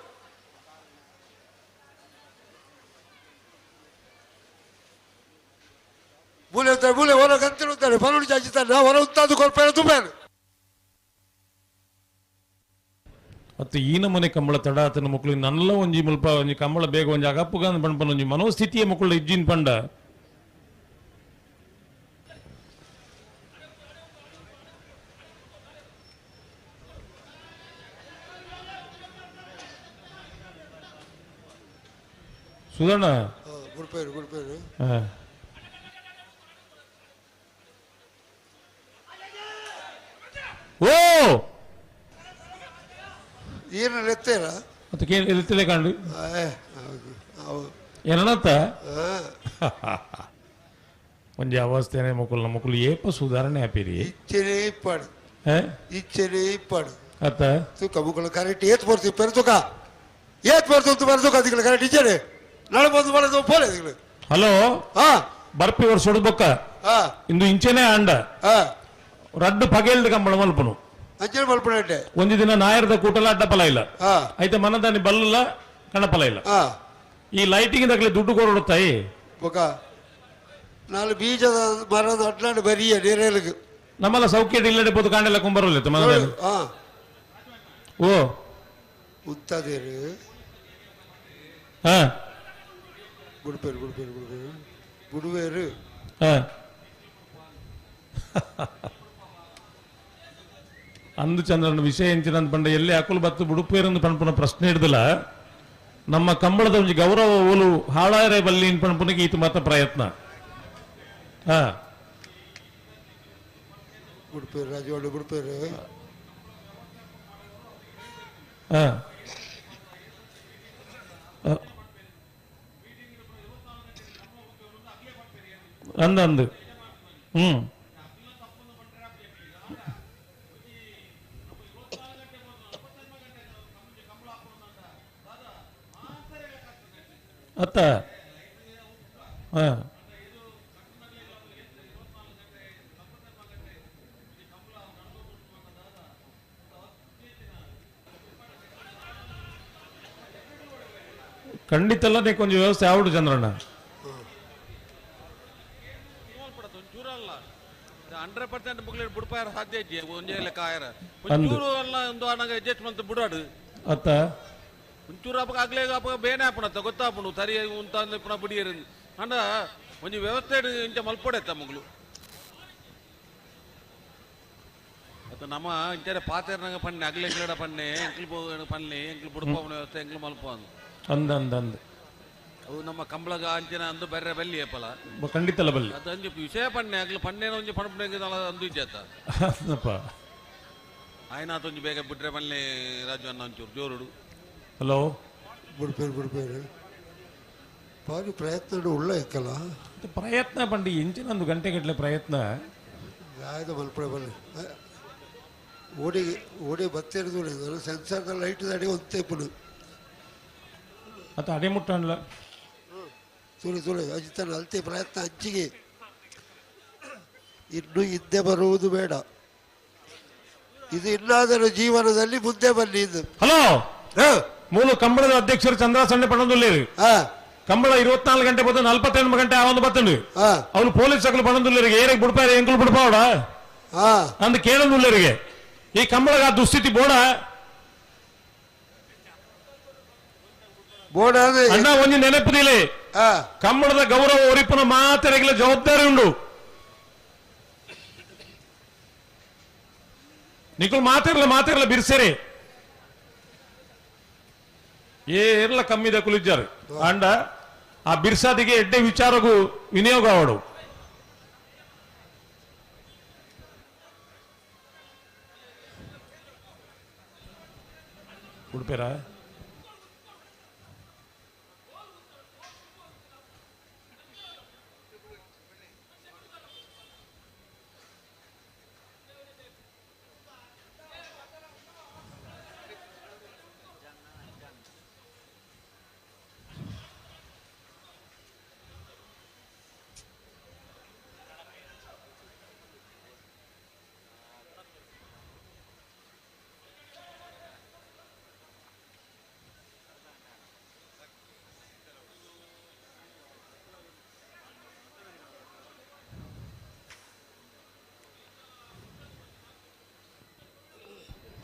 ಮೂಲೆ ಮೂಲೆ ಹೊರ ಕಂತಿರುತ್ತಾರೆ ಪರುಳು ಚಾಚಿತಾರೆ ಹೊರ ಉತ್ತಾದು ಕೊಲ್ಪೇರ ತುಂಬೇರು ಮತ್ತು ಈ ನಮೂನೆ ಕಂಬಳ ತಡ ಆತನ ಮಕ್ಕಳು ನಲ್ಲ ಒಂಜಿ ಮುಲ್ಪ ಒಂಜಿ ಕಂಬಳ ಬೇಗ ಒಂಜಿ ಅಗಪ್ಪುಗಾಂದ್ ಪಣ್ಪನ ಒಂಜಿ ಮನೋಸ್ಥಿತಿಯ ಮಕ್ಕಳು ಇಜ್ಜಿನ್ ಪಂಡ ಸುಧಣ್ಣ ಗುಡ್ಪೇರು ಗುಡ್ಪೇರು ಓ ಈರ್ನ ಎತ್ತೇರ ಮತ್ತೆ ಎತ್ತಲೇ ಕಾಂಡು ಏನತ್ತ ಒಂಜಿ ಅವಸ್ಥೆನೆ ಮಕ್ಕಳು ಮಕ್ಕಳು ಏಪ ಸುಧಾರಣೆ ಆಪಿರಿ ಇಚ್ಚನೆ ಇಪ್ಪಾಡು ಇಚ್ಚನೆ ಇಪ್ಪಾಡು ಅತ್ತ ತುಕ ಮುಕ್ಕಳು ಕರೆಕ್ಟ್ ಏತ್ ಬರ್ತೀವಿ ಪೆರ್ತುಕ ಏತ್ ಬರ್ತು ಬರ್ತುಕ ಅದಕ್ಕೆ ಕರೆಕ್ಟ್ ಇಚ್ಚನೆ ನಾಳೆ ಬಂದು ಮಾಡೋದು ಪೋಲೆ ಅದಕ್ಕೆ ಹಲೋ ಬರ್ಪಿ ವರ್ಷ ಹೊಡ್ಬೊಕ್ಕ ಇಂದು ಇಂಚೆನೆ ಅಂಡ ರಡ್ಡು ಪಗೇಲ್ದ ಕಂಬಳ ಮಲ್ಪನು ಅಂಚನೆ ಮಲ್ಪನ ಒಂಜಿ ದಿನ ನಾಯರದ ಕೂಟಲ ಅಡ್ಡ ಫಲ ಇಲ್ಲ ಐತೆ ಮನದಾನಿ ಬಲ್ಲಲ್ಲ ಕಣಪಲ ಇಲ್ಲ ಈ ಲೈಟಿಂಗ್ ದಕ್ಕಲೆ ದುಡ್ಡು ಕೊರಡುತ್ತಾಯಿ ಬೊಕ ನಾಲ್ ಬೀಜದ ಮರದ ಅಡ್ಲಾಂಡ್ ಬರಿಯ ನೇರೇಲಿಗೆ ನಮ್ಮಲ್ಲ ಸೌಖ್ಯ ಇಲ್ಲಡೆ ಪೋದು ಕಾಂಡೆಲ್ಲ ಕುಂಬರಲ್ಲ ಮನದಾನಿ ಓ ಉತ್ತದೇರು ಬುಡ್ಪೇರು ಬುಡ್ಪೇರು ಬುಡ್ಪೇರು ಬುಡುವೇರು ಅಂದು ಚಂದ್ರನ ವಿಷಯ ಎಂಚಿನ ಪಂಡ ಎಲ್ಲಿ ಅಕುಲು ಬತ್ತು ಬುಡುಪೇರಂದು ಪನ್ಪುನ ಪ್ರಶ್ನೆ ಹಿಡ್ದಲ್ಲ ನಮ್ಮ ಕಂಬಳದ ಒಂಜಿ ಗೌರವ ಓಲು ಹಾಳಾರೆ ಬಲ್ಲಿ ಪನ್ಪುನಿಗೆ ಈತ ಮಾತ ಪ್ರಯತ್ನ ಹಾ ಬುಡ್ಪೇರು ರಾಜವಾಡ ಬುಡ್ಪೇರು ಹಾ ಅಂದ ಅಂದು ಹ್ಮ್ ಅತ್ತ ಹಾ ಖಂಡಿತಲ್ಲ ಕೊಂಚ ವ್ಯವಸ್ಥೆ ಆವಡು ಚಂದ್ರಣ್ಣ 100% ಮುಗ್ಲೇಟ್ ಬುಡ್ಪಾಯರ ಸಾಧ್ಯ ಇಜ್ಜಿ ಒಂಜೇ ಲೆಕ್ಕ ಆಯರ ಒಂಚೂರು ಅಲ್ಲ ಒಂದು ಅನಗ ಅಡ್ಜಸ್ಟ್ ಮಂತ್ ಬುಡಾಡು ಅತ್ತ ಒಂಚೂರು ಅಪಗ ಆಗ್ಲೇ ಅಪಗ ಬೇನೆ ಆಪಣತ್ತ ಗೊತ್ತಾಪುಂಡು ಸರಿ ಉಂತ ಪುನ ಬುಡಿಯರು ಅಂಡ ಒಂಜಿ ವ್ಯವಸ್ಥೆ ಇಂಚ ಮಲ್ಪೊಡೆತ್ತ ಮುಗ್ಲು ಅತ್ತ ನಮ್ಮ ಇಂಚನೆ ಪಾತೆರ್ನಗ ಪನ್ನೆ ಅಗ್ಲೆ ಎಂಕ್ಲಡ ಪನ್ನೆ ಎಂಕ್ಲು ಪನ್ನೆ ಎಂಕ್ಲು ಬುಡ್ಪಾವನ ವ್ಯವಸ್ಥೆ ಎಂಕ್ಲು ಮಲ್ಪ ಅಂದ ಅಂದ ಅಂದ ಅವು ನಮ್ಮ ಕಂಬಳಗ ಅಂಚಿನ ಅಂದು ಬರ್ರೆ ಬಲ್ಲಿ ಏಪಲ ಖಂಡಿತಲ್ಲ ಬಲ್ಲಿ ಅದು ಅಂಜಿ ವಿಷಯ ಪನ್ನೆ ಆಗ್ಲು ಪನ್ನೇನ ಒಂಜಿ ಪಣಪುಣೆ ಅಂದು ಇಜ್ಜಾತ ಅಪ್ಪ ಆಯ್ನಾತ ಒಂಜಿ ಬೇಗ ಬಿಟ್ರೆ ಪನ್ನೆ ರಾಜು ಅನ್ನ ಒಂಚೂರು ಜೋರುಡು ಹಲೋ ಬುಡ್ಪೇರು ಬುಡ್ಪೇರು ಬಾರಿ ಪ್ರಯತ್ನ ಉಳ್ಳ ಇಕ್ಕಲ್ಲ ಪ್ರಯತ್ನ ಪಂಡಿ ಇಂಚಿನ ಒಂದು ಗಂಟೆ ಗಟ್ಟಲೆ ಪ್ರಯತ್ನ ಆಯ್ತು ಮಲ್ಪಡೆ ಬಲ್ಲಿ ಓಡಿ ಓಡಿ ಬತ್ತಿರೋದು ಸೆನ್ಸರ್ದ ಲೈಟ್ ಅಡಿ ಒಂದು ತೇಪುಲು ಅತ್ತ ಅಡಿ ಮುಟ್ಟಣ್ಣ ತುಳಿ ತುಳಿ ಅಜಿತನ ಅಲ್ತಿ ಪ್ರಯತ್ನ ಹಂಚಿಗೆ ಇನ್ನು ಹಿಂದೆ ಬರುವುದು ಬೇಡ ಇದು ಇನ್ನಾದರೂ ಜೀವನದಲ್ಲಿ ಮುಂದೆ ಬನ್ನಿ ಇದು ಹಲೋ ಮೂಲ ಕಂಬಳದ ಅಧ್ಯಕ್ಷರು ಚಂದ್ರ ಸಣ್ಣ ಪಣದುಲ್ಲೇರು ಕಂಬಳ 24 ಗಂಟೆ ಬದ್ದು 48 ಗಂಟೆ ಆ ಒಂದು ಬತ್ತಂಡು ಅವ್ರು ಪೊಲೀಸ್ ಸಕಲು ಪಣದುಲ್ಲೇರಿಗೆ ಏರಿಗೆ ಬುಡ್ಪಾರೆ ಎಂಕುಲು ಬುಡ್ಪಾವಡ ಅಂದ್ ಕೇಳಂದುಲ್ಲೇರಿಗೆ ಈ ಕಂಬಳಗ ಆ ದುಸ್ಥಿತಿ ಬೋಡ ಅಣ್ಣ ಒಂಜಿ ನೆನಪುದಿಲೆ ಕಂಬಳದ ಗೌರವ ಒರಿಪುನ ಮಾತೆರೆಗಿಲ ಜವಾಬ್ದಾರಿ ಉಂಡು ನಿಕುಲ್ ಮಾತಿರ್ಲ ಮಾತಿರ್ಲ ಬಿರ್ಸೇರಿ ಏರ್ಲ ಕಮ್ಮಿದ ಕುಲಿಜ್ಜಾರು ಅಂಡ ಆ ಬಿರ್ಸಾದಿಗೆ ಎಡ್ಡೆ ವಿಚಾರಗೂ ವಿನಿಯೋಗ ಅವಡು ಉಡುಪೇರ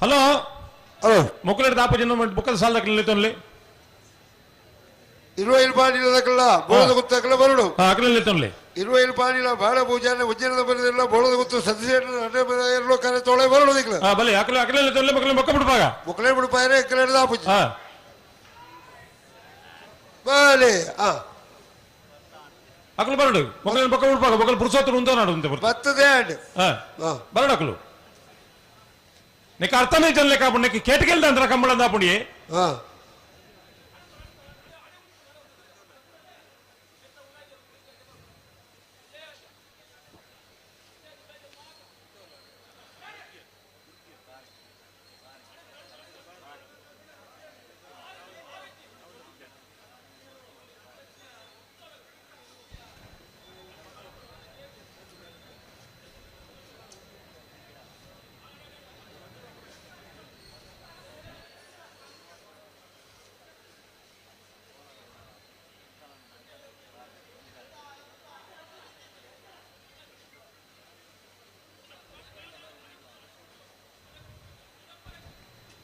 ಹಲೋ ಮೊಕ್ಕಲೇಟ್ ದಾಪಜಿನ ಬೊಕ್ಕದ ಸಾಲದಕ್ಕೆ ನಿಲ್ಲಿತೊನ್ಲಿ 20 ಪಾಣಿಲದಕ್ಕಲ್ಲ ಬೋಳದ ಗುತ್ತಕ್ಕಲ್ಲ ಬರಡು ಅಕಲೆ ನಿಲ್ಲಿತೊನ್ಲಿ 20 ಪಾಣಿಲ ಬಾಳ ಪೂಜಾನೆ ಉಜ್ಜನದ ಬರದಿಲ್ಲ ಬೋಳದ ಗುತ್ತು ಸದಸ್ಯ ಕರೆ ತೋಳೆ ಬರಡು ದಿಕ್ಲ ಬಲೆ ಅಕಲೆ ಅಕಲೆ ನಿಲ್ಲಿತೊನ್ಲಿ ಮೊಕ್ಕಲೆ ಮೊಕ್ಕ ಬಿಡುಪಾಗ ಮೊಕ್ಕಲೆ ಬಿಡುಪಾಯರೆ ಎಕ್ಕಲೆ ದಾಪುಜಿ ಬಲೆ ಅಕಲು ಬರಡು ಮೊಕ್ಕಲೆ ಮೊಕ್ಕ ಬಿಡುಪಾಗ ಮೊಕ್ಕಲು ಪುರುಷೋತ್ತರ ಉಂತ ನಾಡು ಅಂತ ಬರ್ತದೆ ಬರಡು ಅಕಲು నీకు అర్థమే జనలే కాబట్టి నీకు కేటకెళ్తా కంబళం దాపుడి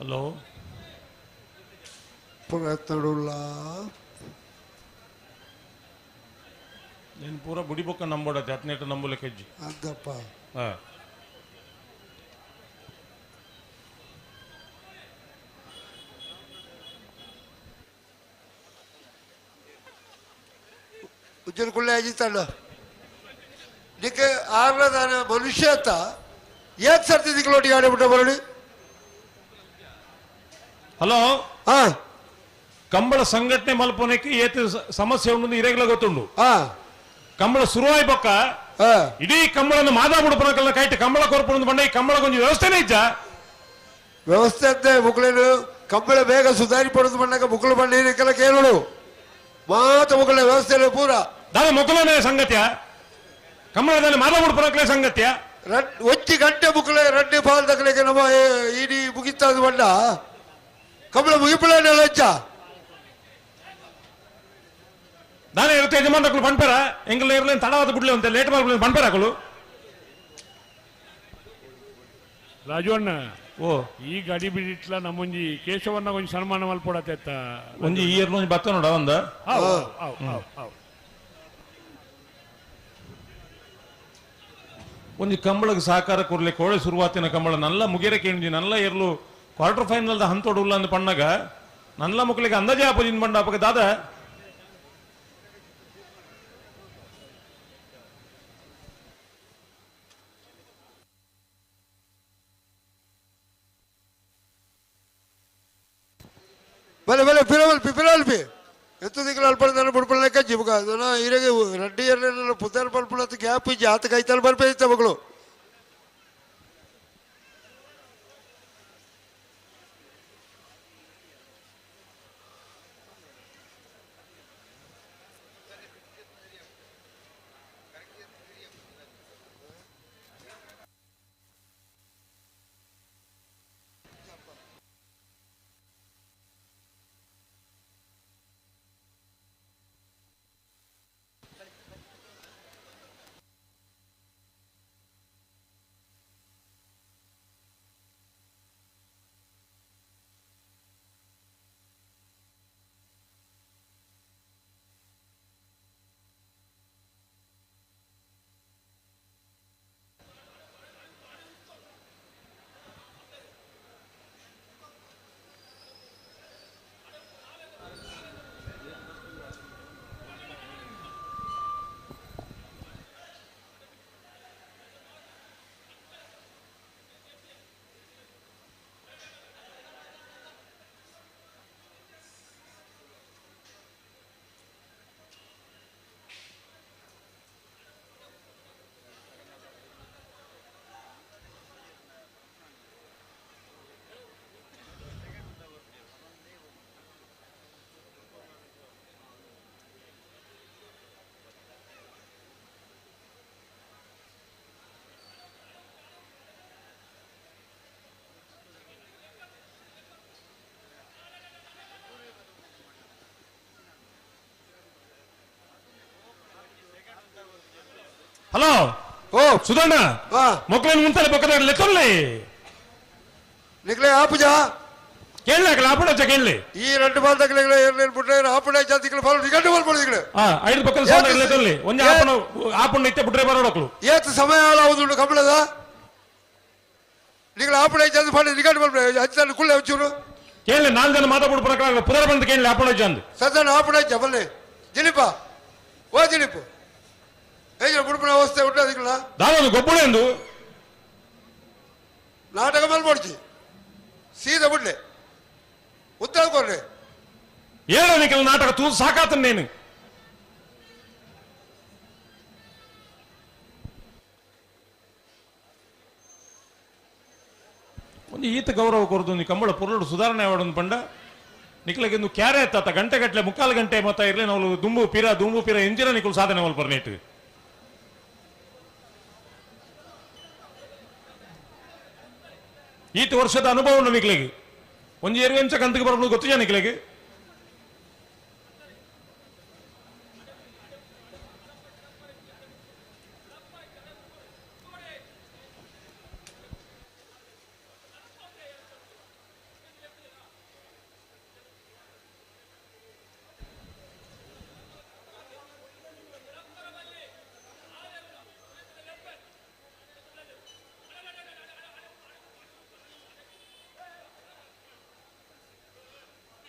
ಹಲೋ ಪ್ರಯತ್ನಡುಲ್ಲ నేను పూరా బుడిబొక్క ನಂಬೋಡತ್ತೆ ಹತ್ತನೇಟ ನಂಬುಲೆ ಕೆಜ್ಜಿ ಅದಪ್ಪ ಉಜ್ಜನ ಕುಳ್ಳೆ ಅಜಿತಣ್ಣ ನಿಕ್ಕೆ ಆರ್ಲದಾನ ಮನುಷ್ಯ ಅಂತ ಏತ್ ಸರ್ತಿ ದಿಕ್ಲೋಟಿ ಆಡಿಬಿಟ್ಟ ಬರಲಿ. ಹಲೋ ಕಂಬಳ ಸಂಘಟನೆ ಮಲ್ಪೊನೆಕ್ಕೆ ಏತ್ ಸಮಸ್ಯೆ ಉಂಡು ಇರೆಗ್ಲ ಗೊತ್ತುಂಡು. ಕಂಬಳ ಶುರುವಾಯ್ ಬೊಕ್ಕ ಇಡೀ ಕಂಬಳನ್ನು ಮಾದಾ ಬಿಡುಪನಕಲ್ಲ ಕೈಟ್ ಕಂಬಳ ಕೊರ್ಪುಂಡು ಬಂಡ ಈ ಕಂಬಳ ಕೊಂಚ ವ್ಯವಸ್ಥೆನೇ ಇಜ್ಜ ವ್ಯವಸ್ಥೆ ಅಂತೆ ಮುಕ್ಕಳೇನು ಕಂಬಳ ಬೇಗ ಸುಧಾರಿ ಪಡೆದು ಬಂದಾಗ ಮುಕ್ಕಳು ಬಂಡ ಕೇಳೋಡು ಮಾತ ಮುಕ್ಕಳ ವ್ಯವಸ್ಥೆ ಪೂರ ದಾದ ಮೊಕ್ಕಲನೇ ಸಂಗತಿಯ ಕಂಬಳದಲ್ಲಿ ಮಾದಾ ಬಿಡುಪನಕಲೇ ಸಂಗತಿಯ ಒಂಜಿ ಗಂಟೆ ಮುಕ್ಕಳೆ ರಡ್ಡೆ ಪಾಲ್ ತಕಲಿಕ್ಕೆ ನಮ್ಮ ಇಡೀ ಮುಗಿತಾದ ಬಂಡ ಕಂಬಳ ಮುಗಿಪಳೇ ಲಜ್ಜ ದಾನೆ ಇರುತ್ತೆ ಯಜಮಾನ್ರಕ್ಕಳು ಪಣ್ಪೇರ ಎಂಗಲ್ ಇರಲಿ ತಡವಾದ ಬಿಡ್ಲಿ ಅಂತ ಲೇಟ್ ಮಾಡ್ಬಿಡ್ಲಿ ಪಣ್ಪೇರ ಹಾಕಲು ರಾಜು ಅಣ್ಣ ಓ ಈ ಗಡಿ ಬಿಡಿಟ್ಲ ನಮ್ಮೊಂಜಿ ಕೇಶವನ್ನ ಒಂಜಿ ಸನ್ಮಾನ ಮಲ್ಪೊಡತ್ತೆ ಒಂಜಿ ಈ ಇಯರ್ ಒಂಜಿ ಬತ್ತ ನೋಡ ಒಂದ ಒಂಜಿ ಕಂಬಳಗೆ ಸಹಕಾರ ಕೊರ್ಲಿ ಕೋಳೆ ಶುರುವಾತಿನ ಕಂಬಳ ನಲ್ಲ ಮುಗಿರ ಕೇಂಜಿ ನಲ್ಲ ಇರ್ಲು ಕ್ವಾರ್ಟರ್ ಫೈನಲ್ ಹಂತೋಡು ಉಲ್ಲ ಅಂದ್ ಪಣ್ಣಗ ನಲ್ಲ ಮುಕ್ಕಳಿಗೆ ಅಂದಾಜೆ ಆಪೋಜಿನ್ ಬಂಡ ಅಪಗ ದಾದ ಬಲೆ ಬಲೆ ಪಿರವಲ್ಪಿ ಪಿರವಲ್ಪಿ ಎತ್ತು ದಿಕ್ಕಲು ಅಲ್ಪಡ್ತಾನೆ ಬುಡ್ಪಳ ಲೆಕ್ಕ ಜಿಬುಗ ಅದನ್ನ ಹಿರಗೆ ರೆಡ್ಡಿ ಪುತ್ತರ್ ಪಲ್ಪುಳ ಗ್ಯಾಪ್ ಇಜ್ಜಿ ಆತ ಕೈತಲ್ ಬರ್ಪೇ ಮಗಳು ಹಲೋ ಓ ಸುಧಣ್ಣ ಮಕ್ಕಳನ್ನು ಮುಂತಾನೆ ಪಕ್ಕದ ಲೆಕ್ಕಲ್ಲಿ ನಿಕ್ಲೆ ಆಪುಜಾ ಕೇಳಲಾಕಲ ಆಪುಣ ಕೇಳಲಿ ಈ 2 ಬಾಲ್ ತಕಲೆ ಏರ್ಲೇನ್ ಬಿಟ್ರೆ ಆಪುಣ ಜಾತಿಗಳು ಬಾಲ್ ನಿಗಂಟು ಬಾಲ್ ಪಡೆದಿಗಳು ಆ ಐದು ಪಕ್ಕದ ಸಾಲ ಇರ್ಲೇತಲ್ಲಿ ಒಂಜಿ ಆಪುಣ ಆಪುಣ ಇತ್ತೆ ಬಿಟ್ರೆ ಬರೋಡಕ್ಲು ಏತ್ ಸಮಯ ಆಳಾವುದುಂಡು ಕಂಬಳದ ನಿಗಳ ಆಪುಣ ಜಾತಿ ಬಾಲ್ ನಿಗಂಟು ಬಾಲ್ ಅಂಚನ ಕುಳ್ಳೆ ಒಂಚೂರು ಕೇಳಲಿ 4 ಜನ ಮಾತಾಡ್ಬಿಡು ಪ್ರಕಾರ ಪುದರ್ ಬಂದು ಕೇಳಲಿ ಆಪುಣ ಜಾಂದು ಸದನ ಆಪುಣ ಜಬಲ್ಲೆ ದಿಲೀಪ ಓ ದಿಲೀಪ್ ಏಜ ಬುಡ್ಪುನ ಅವಸ್ಥೆ ಉಂಟು ಅದಕ್ಕಿಲ್ಲ ದಾದೊಂದು ಗೊಬ್ಬುಳೆಂದು ನಾಟಕ ಮಲ್ಪೊಡ್ಚಿ ಸೀದಾ ಬಿಡ್ಲೆ ಉತ್ತರ ಕೊಡ್ರಿ ಹೇಳೋದಕ್ಕೆಲ್ಲ ನಾಟಕ ತೂ ಸಾಕಾತ ನೇನು ಒಂದು ಈತ ಗೌರವ ಕೊರದು ನೀ ಕಂಬಳ ಪೊರುಳು ಸುಧಾರಣೆ ಅವಡೊಂದು ಪಂಡ ನಿಕ್ಲಗಿಂದು ಕ್ಯಾರೆ ಎತ್ತಾತ ಗಂಟೆ ಗಟ್ಟಲೆ ಮುಕ್ಕಾಲು ಗಂಟೆ ಮತ್ತ ಇರಲಿ ನಾವು ದುಂಬು ಪೀರ ಇಂಜಿನ ನಿಕ್ಕಲು ಸಾಧನೆ ಮಲ್ಪರ್ನೇಟ್ ಈತ ವರ್ಷದ ಅನುಭವ ಉಂಡು ನಿಕ್ಲಿಗೆ ಒಂದು 2 ನಿಮಿಷ ಕಂತಿಗೆ ಬರ್ಬೋದು ಗೊತ್ತಿದೆ ನಿಕ್ಲಿಗೆ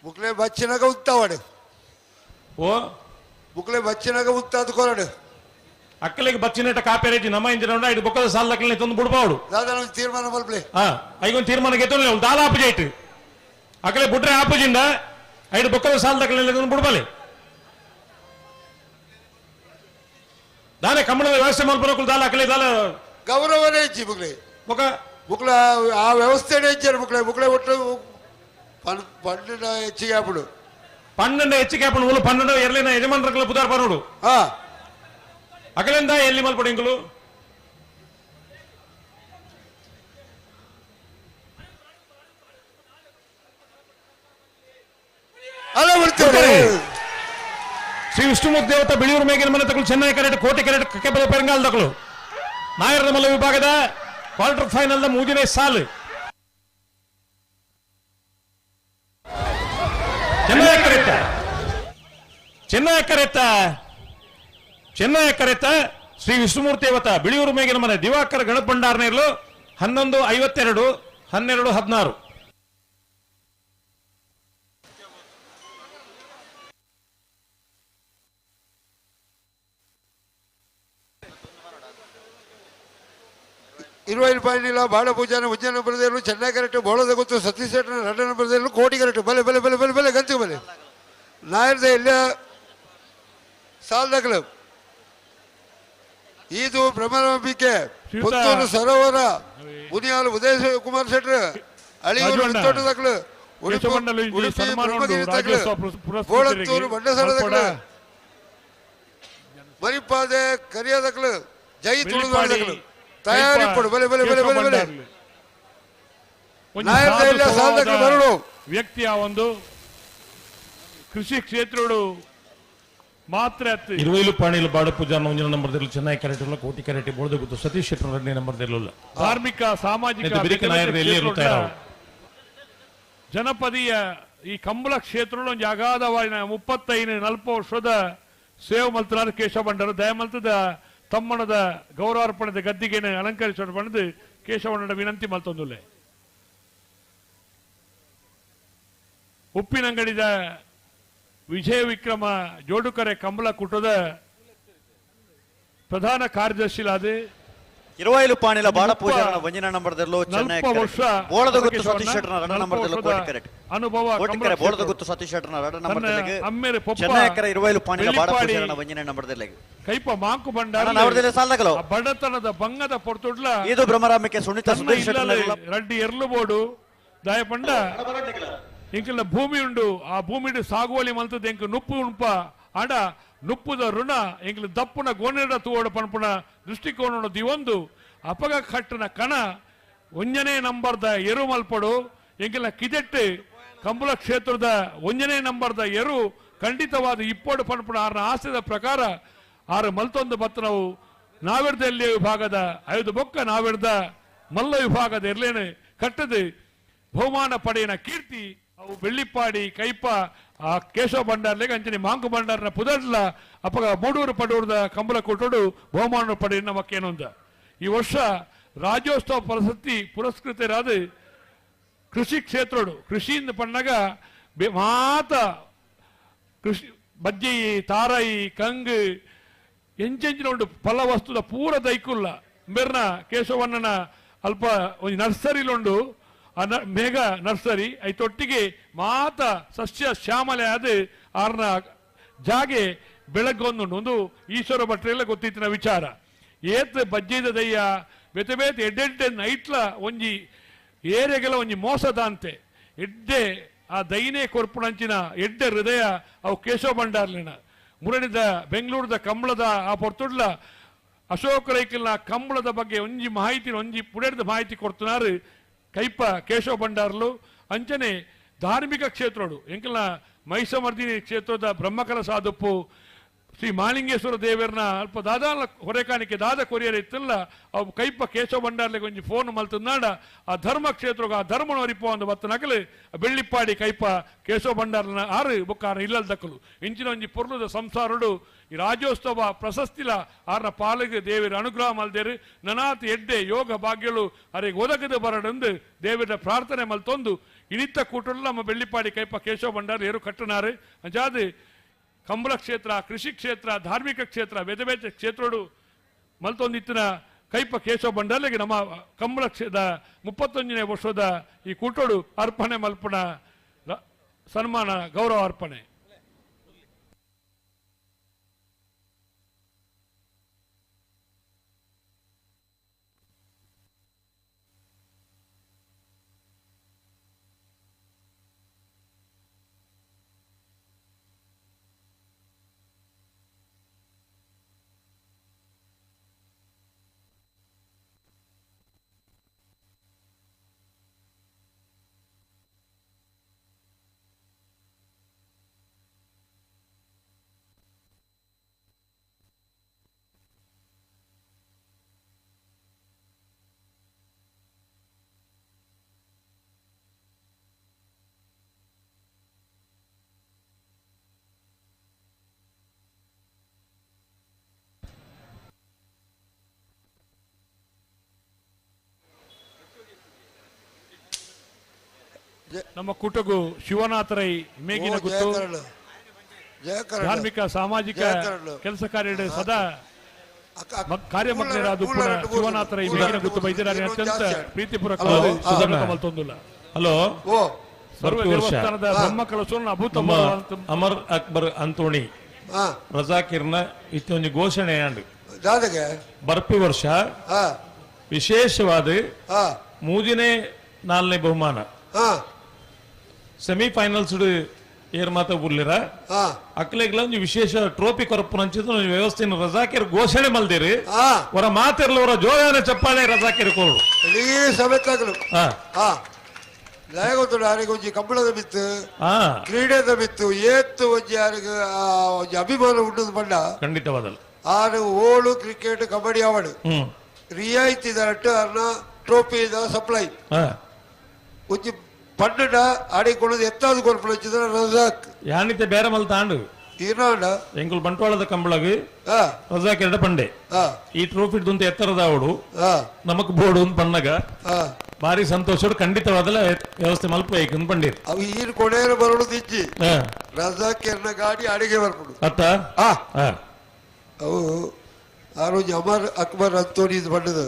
ಬುಕ್ಲೆ ಬಚ್ಚಿನಾಗ ಉತ್ತಾವಡು ಓ ಬುಕ್ಲೆ ಬಚ್ಚಿನಾಗ ಉತ್ತಾದ ಕೊರಡು ಅಕ್ಕಲಿಗೆ ಬಚ್ಚಿನಟ ಕಾಪಿ ನಮ್ಮ ಇಂಜಿನ ಇದು ಬೊಕ್ಕದ ಸಾಲಕ್ಕಲ್ಲಿ ತಂದು ಬಿಡ್ಬಾವಡು ದಾದಾ ತೀರ್ಮಾನ ಮಲ್ಪ್ಲೆ ಹಾ ಐಗೊಂದು ತೀರ್ಮಾನ ಗೆತ್ತೊಂದು ದಾಲ ಆಪುಜೈಟ್ ಅಕ್ಕಲೆ ಬುಟ್ರೆ ಆಪುಜಿಂದ ಐದು ಬೊಕ್ಕದ ಸಾಲದಕ್ಕಲ್ಲಿ ತಂದು ಬಿಡ್ಬಾಲೆ ದಾನೆ ಕಂಬಳದ ವ್ಯವಸ್ಥೆ ಮಲ್ಪನಕ್ಕೂ ದಾಲ ಅಕ್ಕಲೆ ದಾಲ ಗೌರವನೇ ಇಜ್ಜಿ ಬುಕ್ಲೆ ಬೊಕ ಬುಕ್ಲ ಆ ವ್ಯವಸ್ಥೆನೇ ಇಜ್ಜಾರು ಬುಕ್ಲೆ ಬುಕ್ಲೆ ಒಟ್ಟು 12 ಹೆಚ್ಚಿಗೆ ಆಪುಡು 12 ಹೆಚ್ಚಿಗೆ ಆಪುಡು ಮೂಲು 12 ಎರಲಿನ ಯಜಮಾನರಕಲ ಪುದಾರ್ ಪರೋಡು ಹಾ ಅಕಲೆಂದ ಎಲ್ಲಿ ಮಲ್ಪಡಿಂಗುಲು ಅಲ್ಲ ಬಿಡ್ತೇವೆ ಶ್ರೀ ವಿಷ್ಣುಮೂರ್ತಿ ದೇವತಾ ಬಿಳಿಯೂರು ಮೇಗಿನ ಮನೆ ತಕಲು ಚೆನ್ನೈ ಕರೆಟ್ ಕೋಟೆ ಕರೆಟ್ ಕಕ್ಕೆಬಲ ಪೆರಂಗಾಲ್ ತಕಲು ನಾಯರದ ಮಲ್ಲ ವಿಭಾಗದ ಕ್ವಾರ್ಟರ್ ಫೈನಲ್ the ಮೂರನೇ ಸಾಲು ಚೆನ್ನೈ ಕರೆತ ಶ್ರೀ ವಿಷ್ಣುಮೂರ್ತಿ ದೇವತ ಬಿಳಿಯೂರು ಮೇಗಿನ ಮನೆ ದಿವಾಕರ್ ಗಣಪಂಡಾರ್ನೇರ್ಲು 11:52 12:16. 20 ಪಾಯಿಂಟ್ ಬಾಳ ಪೂಜಾನ ಉಜ್ಜಯನ ಬರದೇಲು ಚೆನ್ನೈ ಕರೆಕ್ಟ್ ಬೋಳದ ಗೊತ್ತು ಸತೀಶ್ ಶೆಟ್ಟರ್ ರಡ್ಡನ ಬರದೇಲು ಕೋಟಿ ಕರೆಕ್ಟ್ ಬಲೆ ಬಲೆ ಬಲೆ ಬಲೆ ಬಲೆ ಗಂತಿಗೆ ಬಲೆ ನಾಯರ್ದ ಎಲ್ಲ ಸಾಲದಕ್ಲು ಇದು ಭ್ರಮರಂಬಿಕೆ ಪುತ್ತೂರು ಸರೋವರ ಬುನಿಯಾಲು ಉದಯ ಕುಮಾರ್ ಶೆಟ್ಟರ್ ಅಳಿಯೂರು ತೋಟದಕ್ಲು ಉಡುಪಿ ಬ್ರಹ್ಮಗಿರಿ ತಕ್ಲು ಬೋಳತ್ತೂರು ಬಂಡಸರದಕ್ಲು ಮರಿಪಾದೆ ಕರಿಯದಕ್ಲು ಜೈ ತುಳುನಾಡದಕ್ಲು ತಯಾರಿ ಪಡು ಬಲೆ ಬಲೆ ಬಲೆ ಬಲೆ ಬಲೆ ನಾಯರ್ದ ಸಾಲದಕ್ಲು ಬರಡು ವ್ಯಕ್ತಿಯ ಒಂದು ಕೃಷಿ ಕ್ಷೇತ್ರಡು ಮಾತ್ರ 20 ಪಾಣಿಲು ಬಾಡ ಪೂಜಾರ್ನ ಒಂಜಿನ ನಂಬರ್ ಚೆನ್ನೈ ಕರೆಟ್ ಕೋಟಿ ಕರೆಟ್ ಬೋಳದ ಗೊತ್ತು ಸತೀಶ್ ಶೆಟ್ಟರ್ 2ನೇ ನಂಬರ್ ಧಾರ್ಮಿಕ ಸಾಮಾಜಿಕ ಜನಪದೀಯ ಈ ಕಂಬಳ ಕ್ಷೇತ್ರ ಒಂದು ಅಗಾಧವಾದ 35-40 ವರ್ಷದ ಸೇವೆ ಮಲ್ತನಾರು ಕೇಶವ ಭಂಡಾರ ದಯಮಲ್ತದ ತಮ್ಮಣದ ಗೌರವಾರ್ಪಣದ ಗದ್ದಿಗೆನೆ ಅಲಂಕರಿಸೋಣ ಬಂದು ಕೇಶವಣ್ಣನ ವಿನಂತಿ ಮಲ್ತೊಂದುಲ್ಲೆ. ಉಪ್ಪಿನಂಗಡಿದ ವಿಜಯ ವಿಕ್ರಮ ಜೋಡುಕರೆ ಕಂಬಳ ಕೂಟದ ಪ್ರಧಾನ ಕಾರ್ಯದರ್ಶಿಲಾದ 20 ಪಾಣಿಲ ಬಾಳ ಪೂಜಾರನ ಒಂಜಿನ ನಂಬರ್ದಲ್ಲೂ ಚೆನ್ನೈ ಬೋಳದ ಗುತ್ತು ಸತೀಶ್ ಶೆಟ್ಟರ್ನ 2 ನಂಬರ್ದಲ್ಲೂ ಕೋಟಿ ಕರೆಕ್ಟ್ ಅನುಭವ ಕೋಟಿ ಬೋಳದ ಗುತ್ತು ಸತೀಶ್ ಶೆಟ್ಟರ್ನ 2 ನಂಬರ್ದಲ್ಲಿಗೆ ಚೆನ್ನೈ ಕರೆ 20 ಪಾಣಿಲ ಬಾಳ ಪೂಜಾರನ ಒಂಜಿನ ನಂಬರ್ದಲ್ಲಿಗೆ ಕೈಪ ಮಾಂಕು ಭಂಡಾರ ನವರದಲ್ಲೇ ಸಾಲದಗಲೋ ಬಡತನದ ಬಂಗದ ಪೊರ್ತುಡ್ಲ ಇದು ಭ್ರಮರಾಮಕ್ಕೆ ಸುನಿತಾ ಸುಧೀರ್ ಶೆಟ್ಟರ್ನ ರೆಡ್ಡಿ ಎರ್ಲು ಬೋಡು ದಯಪಂಡ ಇಂಕಲ್ನ ಭೂಮಿ ಉಂಡು ಆ ಭೂಮಿಡು ಸಾಗುವಳಿ ಮಲ್ತದ ಎಂಕ್ ನುಪ್ಪು ಉಂಪ ಆಡ ನುಪ್ಪುದ ಋಣ ಎಂಕ್ಲ ದಪ್ಪುನ ಗೋನೆಡ ತೂವಡ ಪನ್ಪುನ ದೃಷ್ಟಿಕೋನ ದಿವೊಂದು ಅಪಗ ಕಟ್ಟನ ಕಣ ಒಂಜನೇ ನಂಬರ್ದ ಎರು ಮಲ್ಪಡು ಎಂಕಲ್ನ ಕಿಜೆಟ್ಟು ಕಂಬಳ ಕ್ಷೇತ್ರದ ಒಂಜನೇ ನಂಬರ್ದ ಎರು ಖಂಡಿತವಾದ ಇಪ್ಪಡು ಪನ್ಪುನ ಆರ್ನ ಆಸೆದ ಪ್ರಕಾರ ಆರು ಮಲ್ತೊಂದು ಬತ್ತು ನಾವು ನಾವೆರ್ದ ಎಲ್ಲಿ ವಿಭಾಗದ 5 ಬೊಕ್ಕ ನಾವೆರ್ದ ಮಲ್ಲ ವಿಭಾಗದ ಎರ್ಲೇನೆ ಕಟ್ಟದು ಬಹುಮಾನ ಪಡೆಯಿನ ಕೀರ್ತಿ ಅವು ಬೆಳ್ಳಿಪ್ಪಾಡಿ ಕೈಪ ಆ ಕೇಶವ ಭಂಡಾರ್ಲೆಗೆ ಅಂಚನೆ ಮಾಂಕು ಭಂಡಾರನ ಪುದರ್ಲ ಅಪಗ ಮೂಡೂರು ಪಡೂರದ ಕಂಬಳ ಕೊಟ್ಟೋಡು ಬಹುಮಾನ ಪಡೆಯಿನ ನಮಕ್ಕೇನೊಂದ ಈ ವರ್ಷ ರಾಜ್ಯೋತ್ಸವ ಪ್ರಶಸ್ತಿ ಪುರಸ್ಕೃತರಾದ ಕೃಷಿ ಕ್ಷೇತ್ರೋಡು ಕೃಷಿಯಿಂದ ಪಣ್ಣಾಗ ಮಾತ ಕೃಷಿ ಬಜ್ಜಿ ತಾರಾಯಿ ಕಂಗ್ ಎಂಚೆಂಚಿನ ಉಂಡು ಫಲ ವಸ್ತುದ ಪೂರ ದೈಕುಲ್ಲ ಮೆರ್ನ ಕೇಶವಣ್ಣನ ಅಲ್ಪ ಒಂದು ನರ್ಸರಿಲುಂಡು ಆ ಮೇಘ ನರ್ಸರಿ ಐತೊಟ್ಟಿಗೆ ಮಾತ ಸಸ್ಯ ಶ್ಯಾಮಲೆ ಆದ ಆರ್ನ ಜಾಗೆ ಬೆಳಗ್ಗೊಂದುಂಡು ಒಂದು ಈಶ್ವರ ಭಟ್ರೆಲ್ಲ ಗೊತ್ತಿತ್ತಿನ ವಿಚಾರ ಏತ್ ಬಜ್ಜಿದ ದಯ್ಯ ಬೇತೆ ಬೇತೆ ಎಡ್ಡೆಡ್ಡೆ ನೈಟ್ಲ ಒಂಜಿ ಏರೆಗೆಲ್ಲ ಒಂಜಿ ಮೋಸದ ಅಂತೆ ಎಡ್ಡೆ ಆ ದೈನೇ ಕೊರ್ಪುಣಂಚಿನ ಎಡ್ಡೆ ಹೃದಯ ಅವು ಕೇಶವ ಭಂಡಾರ್ಲಿನ ಮುರಣಿದ ಬೆಂಗಳೂರದ ಕಂಬಳದ ಆ ಪೊರ್ತುಡ್ಲ ಅಶೋಕ ರೈಕಲ್ನ ಕಂಬಳದ ಬಗ್ಗೆ ಒಂಜಿ ಮಾಹಿತಿ ಒಂಜಿ ಪುಡೆದ ಮಾಹಿತಿ ಕೊಡ್తున్నారు ಕೈಪ ಕೇಶವ ಭಂಡಾರ್ಲು. ಅಂಚನೆ ಧಾರ್ಮಿಕ ಕ್ಷೇತ್ರೋಡು ಎಂಕಲ್ನ ಮಹಿಷಮರ್ದಿನಿ ಕ್ಷೇತ್ರದ ಬ್ರಹ್ಮಕಲ ಸಾಧುಪ್ಪು ಶ್ರೀ ಮಾಲಿಂಗೇಶ್ವರ ದೇವರನ್ನ ಅಲ್ಪ ದಾದಾಲ ಹೊರೆಕಾಣಿಕೆ ದಾದ ಕೊರಿಯರ್ ಇತ್ತಲ್ಲ ಅವು ಕೈಪ ಕೇಶವ ಭಂಡಾರ್ಲಿಗೆ ಒಂಜಿ ಫೋನ್ ಮಲ್ತನಾಡ ಆ ಧರ್ಮ ಕ್ಷೇತ್ರಗ ಆ ಧರ್ಮನ ಒರಿಪು ಒಂದು ಬತ್ತ ನಕಲು ಬೆಳ್ಳಿಪ್ಪಾಡಿ ಕೈಪ ಕೇಶವ ಭಂಡಾರ್ನ ಆರು ಬೊಕ್ಕಾರ ಇಲ್ಲಲ್ ದಕ್ಕಲು ಇಂಚಿನ ಒಂಜಿ ಪೊರ್ಲುದ ಸಂಸಾರುಡು ಈ ರಾಜ್ಯೋತ್ಸವ ಪ್ರಶಸ್ತಿಲ ಆರ್ನ ಪಾಲಿಗೆ ದೇವರ ಅನುಗ್ರಹ ಮಲ್ದೇರು ನನಾತ್ ಎಡ್ಡೆ ಯೋಗ ಭಾಗ್ಯಳು ಅರೆಗೆ ಒದಗದ ಬರಡಂದು ದೇವರ ಪ್ರಾರ್ಥನೆ ಮಲ್ತೊಂದು ಇನಿತ್ತ ಕೂಟಲು ನಮ್ಮ ಬೆಳ್ಳಿಪ್ಪಾಡಿ ಕೈಪ ಕೇಶವ ಭಂಡಾರ ಏರು ಕಟ್ಟನಾರು. ಅಂಚಾದ ಕಂಬಳ ಕ್ಷೇತ್ರ ಕೃಷಿ ಕ್ಷೇತ್ರ ಧಾರ್ಮಿಕ ಕ್ಷೇತ್ರ ಬೇರೆ ಬೇರೆ ಕ್ಷೇತ್ರೋಡು ಮಲ್ತೊಂದಿತ್ತಿನ ಕೈಪ ಕೇಶವ ಭಂಡಾರ್ಲಿಗೆ ನಮ್ಮ ಕಂಬಳ ಕ್ಷೇತ್ರ 31ನೇ ವರ್ಷದ ಈ ಕೂಟೋಡು ಅರ್ಪಣೆ ಮಲ್ಪಣ ಸನ್ಮಾನ ಗೌರವ ಅರ್ಪಣೆ. ನಮ್ಮ ಕೂಟಗೂ ಶಿವನಾಥರೈ ಮೇಗಿನ ಗುತ್ತು ಧಾರ್ಮಿಕ ಸಾಮಾಜಿಕ ಕೆಲಸ ಕಾರ್ಯ ಸದಾ ಕಾರ್ಯಮಗ್ನರಾದ ಶಿವನಾಥರೈ ಮೇಗಿನ ಗುತ್ತು ಬೈದ್ಯರಾರಿ ಅತ್ಯಂತ ಪ್ರೀತಿಪೂರ್ವಕ ಮಲ್ತೊಂದುಲ್ಲ. ಹಲೋ ಸರ್ವ ದೇವಸ್ಥಾನದ ಬ್ರಹ್ಮ ಕಲಶವನ್ನು ಅಭೂತ ಅಮರ್ ಅಕ್ಬರ್ ಅಂತೋಣಿ ರಜಾಕಿರ್ನ ಇತ್ತೊಂದು ಘೋಷಣೆ ಬರ್ಪಿ ವರ್ಷ ವಿಶೇಷವಾದ ಮೂಜಿನೇ ನಾಲ್ನೇ ಬಹುಮಾನ ಸೆಮಿಫೈನಲ್ಸ್ ಏರ್ ಮಾತ ಬುರ್ಲಿರ ಅಕ್ಲೆಗ್ಲ ಒಂಜಿ ವಿಶೇಷ ಟ್ರೋಫಿ ಕೊರಪುನಂಚಿದ ಒಂಜಿ ವ್ಯವಸ್ಥೆನ ರಜಾಕಿರ್ ಘೋಷಣೆ ಮಲ್ದಿರಿ. ಅವರ ಮಾತಿರ್ಲ ಅವರ ಜೋಯಾನ ಚಪ್ಪಾಳೆ ರಜಾಕಿರ್ ಕೊರಡು ಸಮೇತಾಗಲು ಒಂಜಿ ಕಂಬಳದ ಬಿತ್ತು ಕ್ರೀಡೆದ ಬಿತ್ತು ಏತ್ತು ಒಂಜಿ ಯಾರಿಗೆ ಒಂಜಿ ಅಭಿಮಾನ ಉಂಟು ಬಣ್ಣ ಖಂಡಿತವಾದಲ್ಲ. ಆರು ಓಳು ಕ್ರಿಕೆಟ್ ಕಬಡ್ಡಿ ಅವಳು ರಿಯಾಯಿತಿ ದರಟ್ಟು ಅರ್ನ ಟ್ರೋಫಿ ಸಪ್ಲೈ ಒಂಜಿ ಪಂಡ ಆಡಿಕೊಳ್ಳೋದು ಎತ್ತಾದ ಕೊರ್ಪುನ ರಜಾಕ್ ಯಾನಿತೆ ಬೇರೆ ಮಲ್ ತಾಂಡು ಈನಾಂಡ ಎಂಕುಲು ಬಂಟ್ವಾಳದ ಕಂಬಳಗ್ ರಜಾಕ್ ಎರಡ ಪಂಡೆ ಈ ಟ್ರೋಫಿ ದುಂತ ಎತ್ತರದ ಅವಡು ನಮಕ್ ಬೋರ್ಡು ಒಂದು ಪಣ್ಣಗ ಭಾರಿ ಸಂತೋಷ ಖಂಡಿತವಾದಲ್ಲ ವ್ಯವಸ್ಥೆ ಮಲ್ಪ ಏಕಂದು ಪಂಡೀರ್ ಅವು ಈರು ಕೊಡೆಯರು ಬರೋದು ಇಜ್ಜಿ ರಜಾಕ್ ಎರ್ನ ಗಾಡಿ ಅಡಿಗೆ ಬರ್ಪುಡು ಅತ್ತ ಅವು ಆ ರೋಜ್ ಅಮರ್ ಅಕ್ಬರ್ ಅಂತೋನಿ ಇದು ಬಣ್ಣದ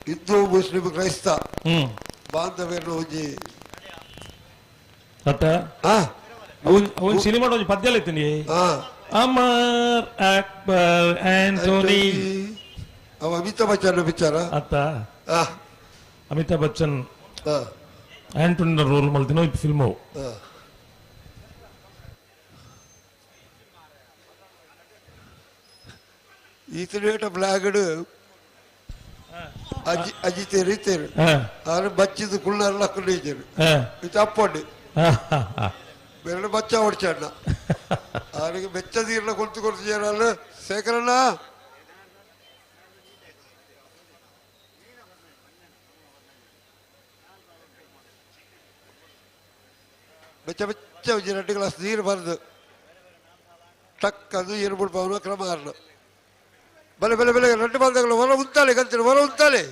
ಹಿಂದೂ ಮುಸ್ಲಿಂ ಕ್ರೈಸ್ತ ಬಾಂಧವ್ಯನ ಒಂಜಿ ಅತ್ತ ಒಂದು ಸಿನಿಮಾ ಒಂಜಿ ಪದ್ಯ ಐತೀನಿ ಅಮರ್ ಅಕ್ಬರ್ ಆಂಟೋನಿ ಅವ ಅಮಿತಾಬ್ ಬಚ್ಚನ್ ವಿಚಾರ ಅತ್ತ ಅಮಿತಾಬ್ ಬಚ್ಚನ್ ಆಂಟೋನಿ ರೋಲ್ ಮಲ್ತಿನ ಫಿಲ್ಮ್ ಅವು. ಈತನೇಟ ಬ್ಲಾಗಡ್ ಅಜಿತ್ ರೀತೇರು ಆರು ಬಚ್ಚಿದ ಕುಳ್ಳಾರ ಕುಳ್ಳೀಜರು ಇದು ಅಪ್ಪಂಡಿ ಬೆರಳು ಬಚ್ಚ ಹೊಡ್ಚಣ್ಣ ಆರಿಗೆ ಬೆಚ್ಚ ನೀರ್ನ ಕೊಡ್ತು ಕೊಡ್ತಿದ್ದಾರಲ್ಲ ಶೇಖರಣ್ಣ. ಬೆಚ್ಚ ಬೆಚ್ಚ ಒಂಜಿ 2 ಗ್ಲಾಸ್ ನೀರು ಬರೆದು ಟಕ್ ಅದು ನೀರು ಬಿಡ್ಬಾವನ ಕ್ರಮ ಆರ್ನ ಬಲೆ ಬಲೆ ಬಲೆ 2 ಬಾಲ್ದಗಳು ಹೊರ ಉಂತಾಲೆ ಕಂತಿರು ಹೊರ ಉಂತಾಲೆ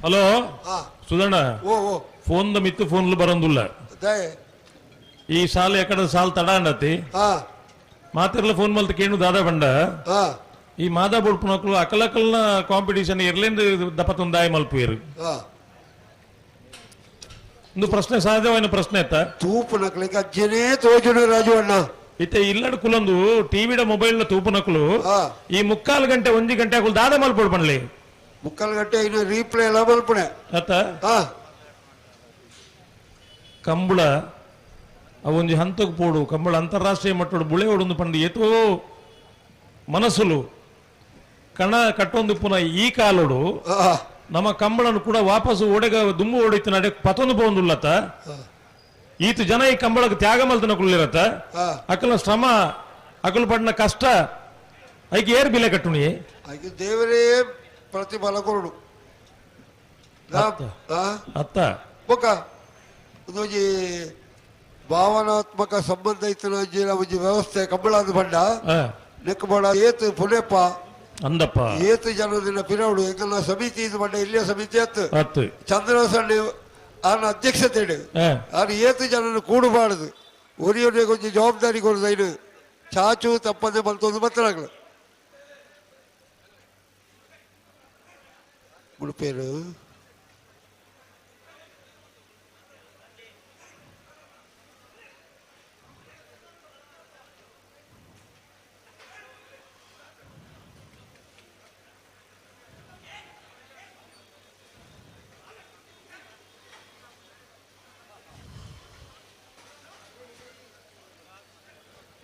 ಹಲೋ ಸುಧಣ್ಣ, ಫೋನ್ the ಮಿತ್ತು ಫೋನ್ ಬರೋದಿಲ್ಲ. ಈ ಸಾಲ ಎಕಡೆ ಸಾಲ್ ತಡ ಅಂಡತಿ ಮಾತಿರ್ಲ ಫೋನ್ ಮಲ್ತ ಕೇಣು ದಾದಾ ಬಂಡ. ಈ ಮಾದಾ ಬುಡ್ಪನಕ್ಲು ಅಕಲಕಲ್ನ ಕಾಂಪಿಟೇಷನ್ ಇರ್ಲಿಂದ ದಪತ್ತೊಂದು ದಾಯಿ ಮಲ್ಪುಯರು. ಒಂದು ಪ್ರಶ್ನೆ ಸಹಜವಾದ ಪ್ರಶ್ನೆ ಅತ್ತ ತೂಪುನಕ್ಲಿಗೆ ಅಜ್ಜನೇ ತೋಜುನು ರಾಜು ಅಣ್ಣ. ಇತ್ತೆ ಇಲ್ಲಡ್ ಕುಲೊಂದು ಟಿವಿಡ ಮೊಬೈಲ್ ನ ತೂಪುನಕ್ಲು ಈ 3/4 ಗಂಟೆ 1 ಗಂಟೆ ಅಕುಲು ದಾದಾ ಮಲ್ಪೊಡು ಪನ್ಲೆ. 3/4 ಗಂಟೆ ಇನ್ನು ರೀಪ್ಲೇ ಎಲ್ಲ ಮಲ್ಪುಣೆ ಅತ್ತ ಕಂಬಳ ಅವೊಂಜಿ ಹಂತಕ್ಕೆ ಪೋಡು ಕಂಬಳ ಅಂತಾರಾಷ್ಟ್ರೀಯ ಮಟ್ಟೋಡು ಬುಳೆ ಓಡೊಂದು ಪಂಡು ಏತೋ ಮನಸ್ಸುಲು ಕಣ ಕಟ್ಟೊಂದು ಪುನಃ ಈ ಕಾಲೋಡು ನಮ್ಮ ಕಂಬಳನ್ನು ಕೂಡ ವಾಪಸ್ ಓಡೆಗ ದುಂಬು ಓಡಿತ್ತು ನಡೆ ಪತೊಂದು ಪೋಂದುಲ್ಲತ್ತ. ಈತ ಜನ ಈ ಕಂಬಳಕ್ಕೆ ತ್ಯಾಗ ಮಲ್ತನ ಕುಳ್ಳಿರತ್ತ. ಅಕಲ ಶ್ರಮ ಅಕಲು ಪಡ್ನ ಕಷ್ಟ ಐಕೆ ಏರ್ ಬಿಲೆ ಕಟ್ಟುಣಿ ಐಕೆ ದೇವರೇ ಪ್ರತಿಫಲ ಕೊರಡು ಅತ್ತ ಬೊಕ ಒಂದೊಂಜಿ ಭಾವನಾತ್ಮಕ ಸಂಬಂಧ ಇತ್ತು ಒಂಜಿ ವ್ಯವಸ್ಥೆ ಕಂಬಳ ಅಂದ್ ಬಂಡ ನೆಕ್ ಬೇಡ ಏತು ಪುಣೆಪ್ಪ ಅಂದಪ್ಪ ಏತು ಜನದಿನ ಪಿರವಡು ಎಂಕಲ್ನ ಸಮಿತಿ ಇದು ಬಂಡ ಇಲ್ಲಿಯ ಸಮಿತಿ ಅತ್ತು ಚಂದ್ರಸಣ್ಣ ಆನ ಅಧ್ಯಕ್ಷತೆ ಆನ ಏತು ಜನನ ಕೂಡಬಾರದು ಒರಿಯೊರಿಗೆ ಒಂಜಿ ಜವಾಬ್ದಾರಿ ಕೊಡುದು ಐನು ಚಾಚು ತಪ್ಪದೆ ಬಂತೊಂದು ಬತ್ತನಾಗ್ಲು ಉಡುಪೇರು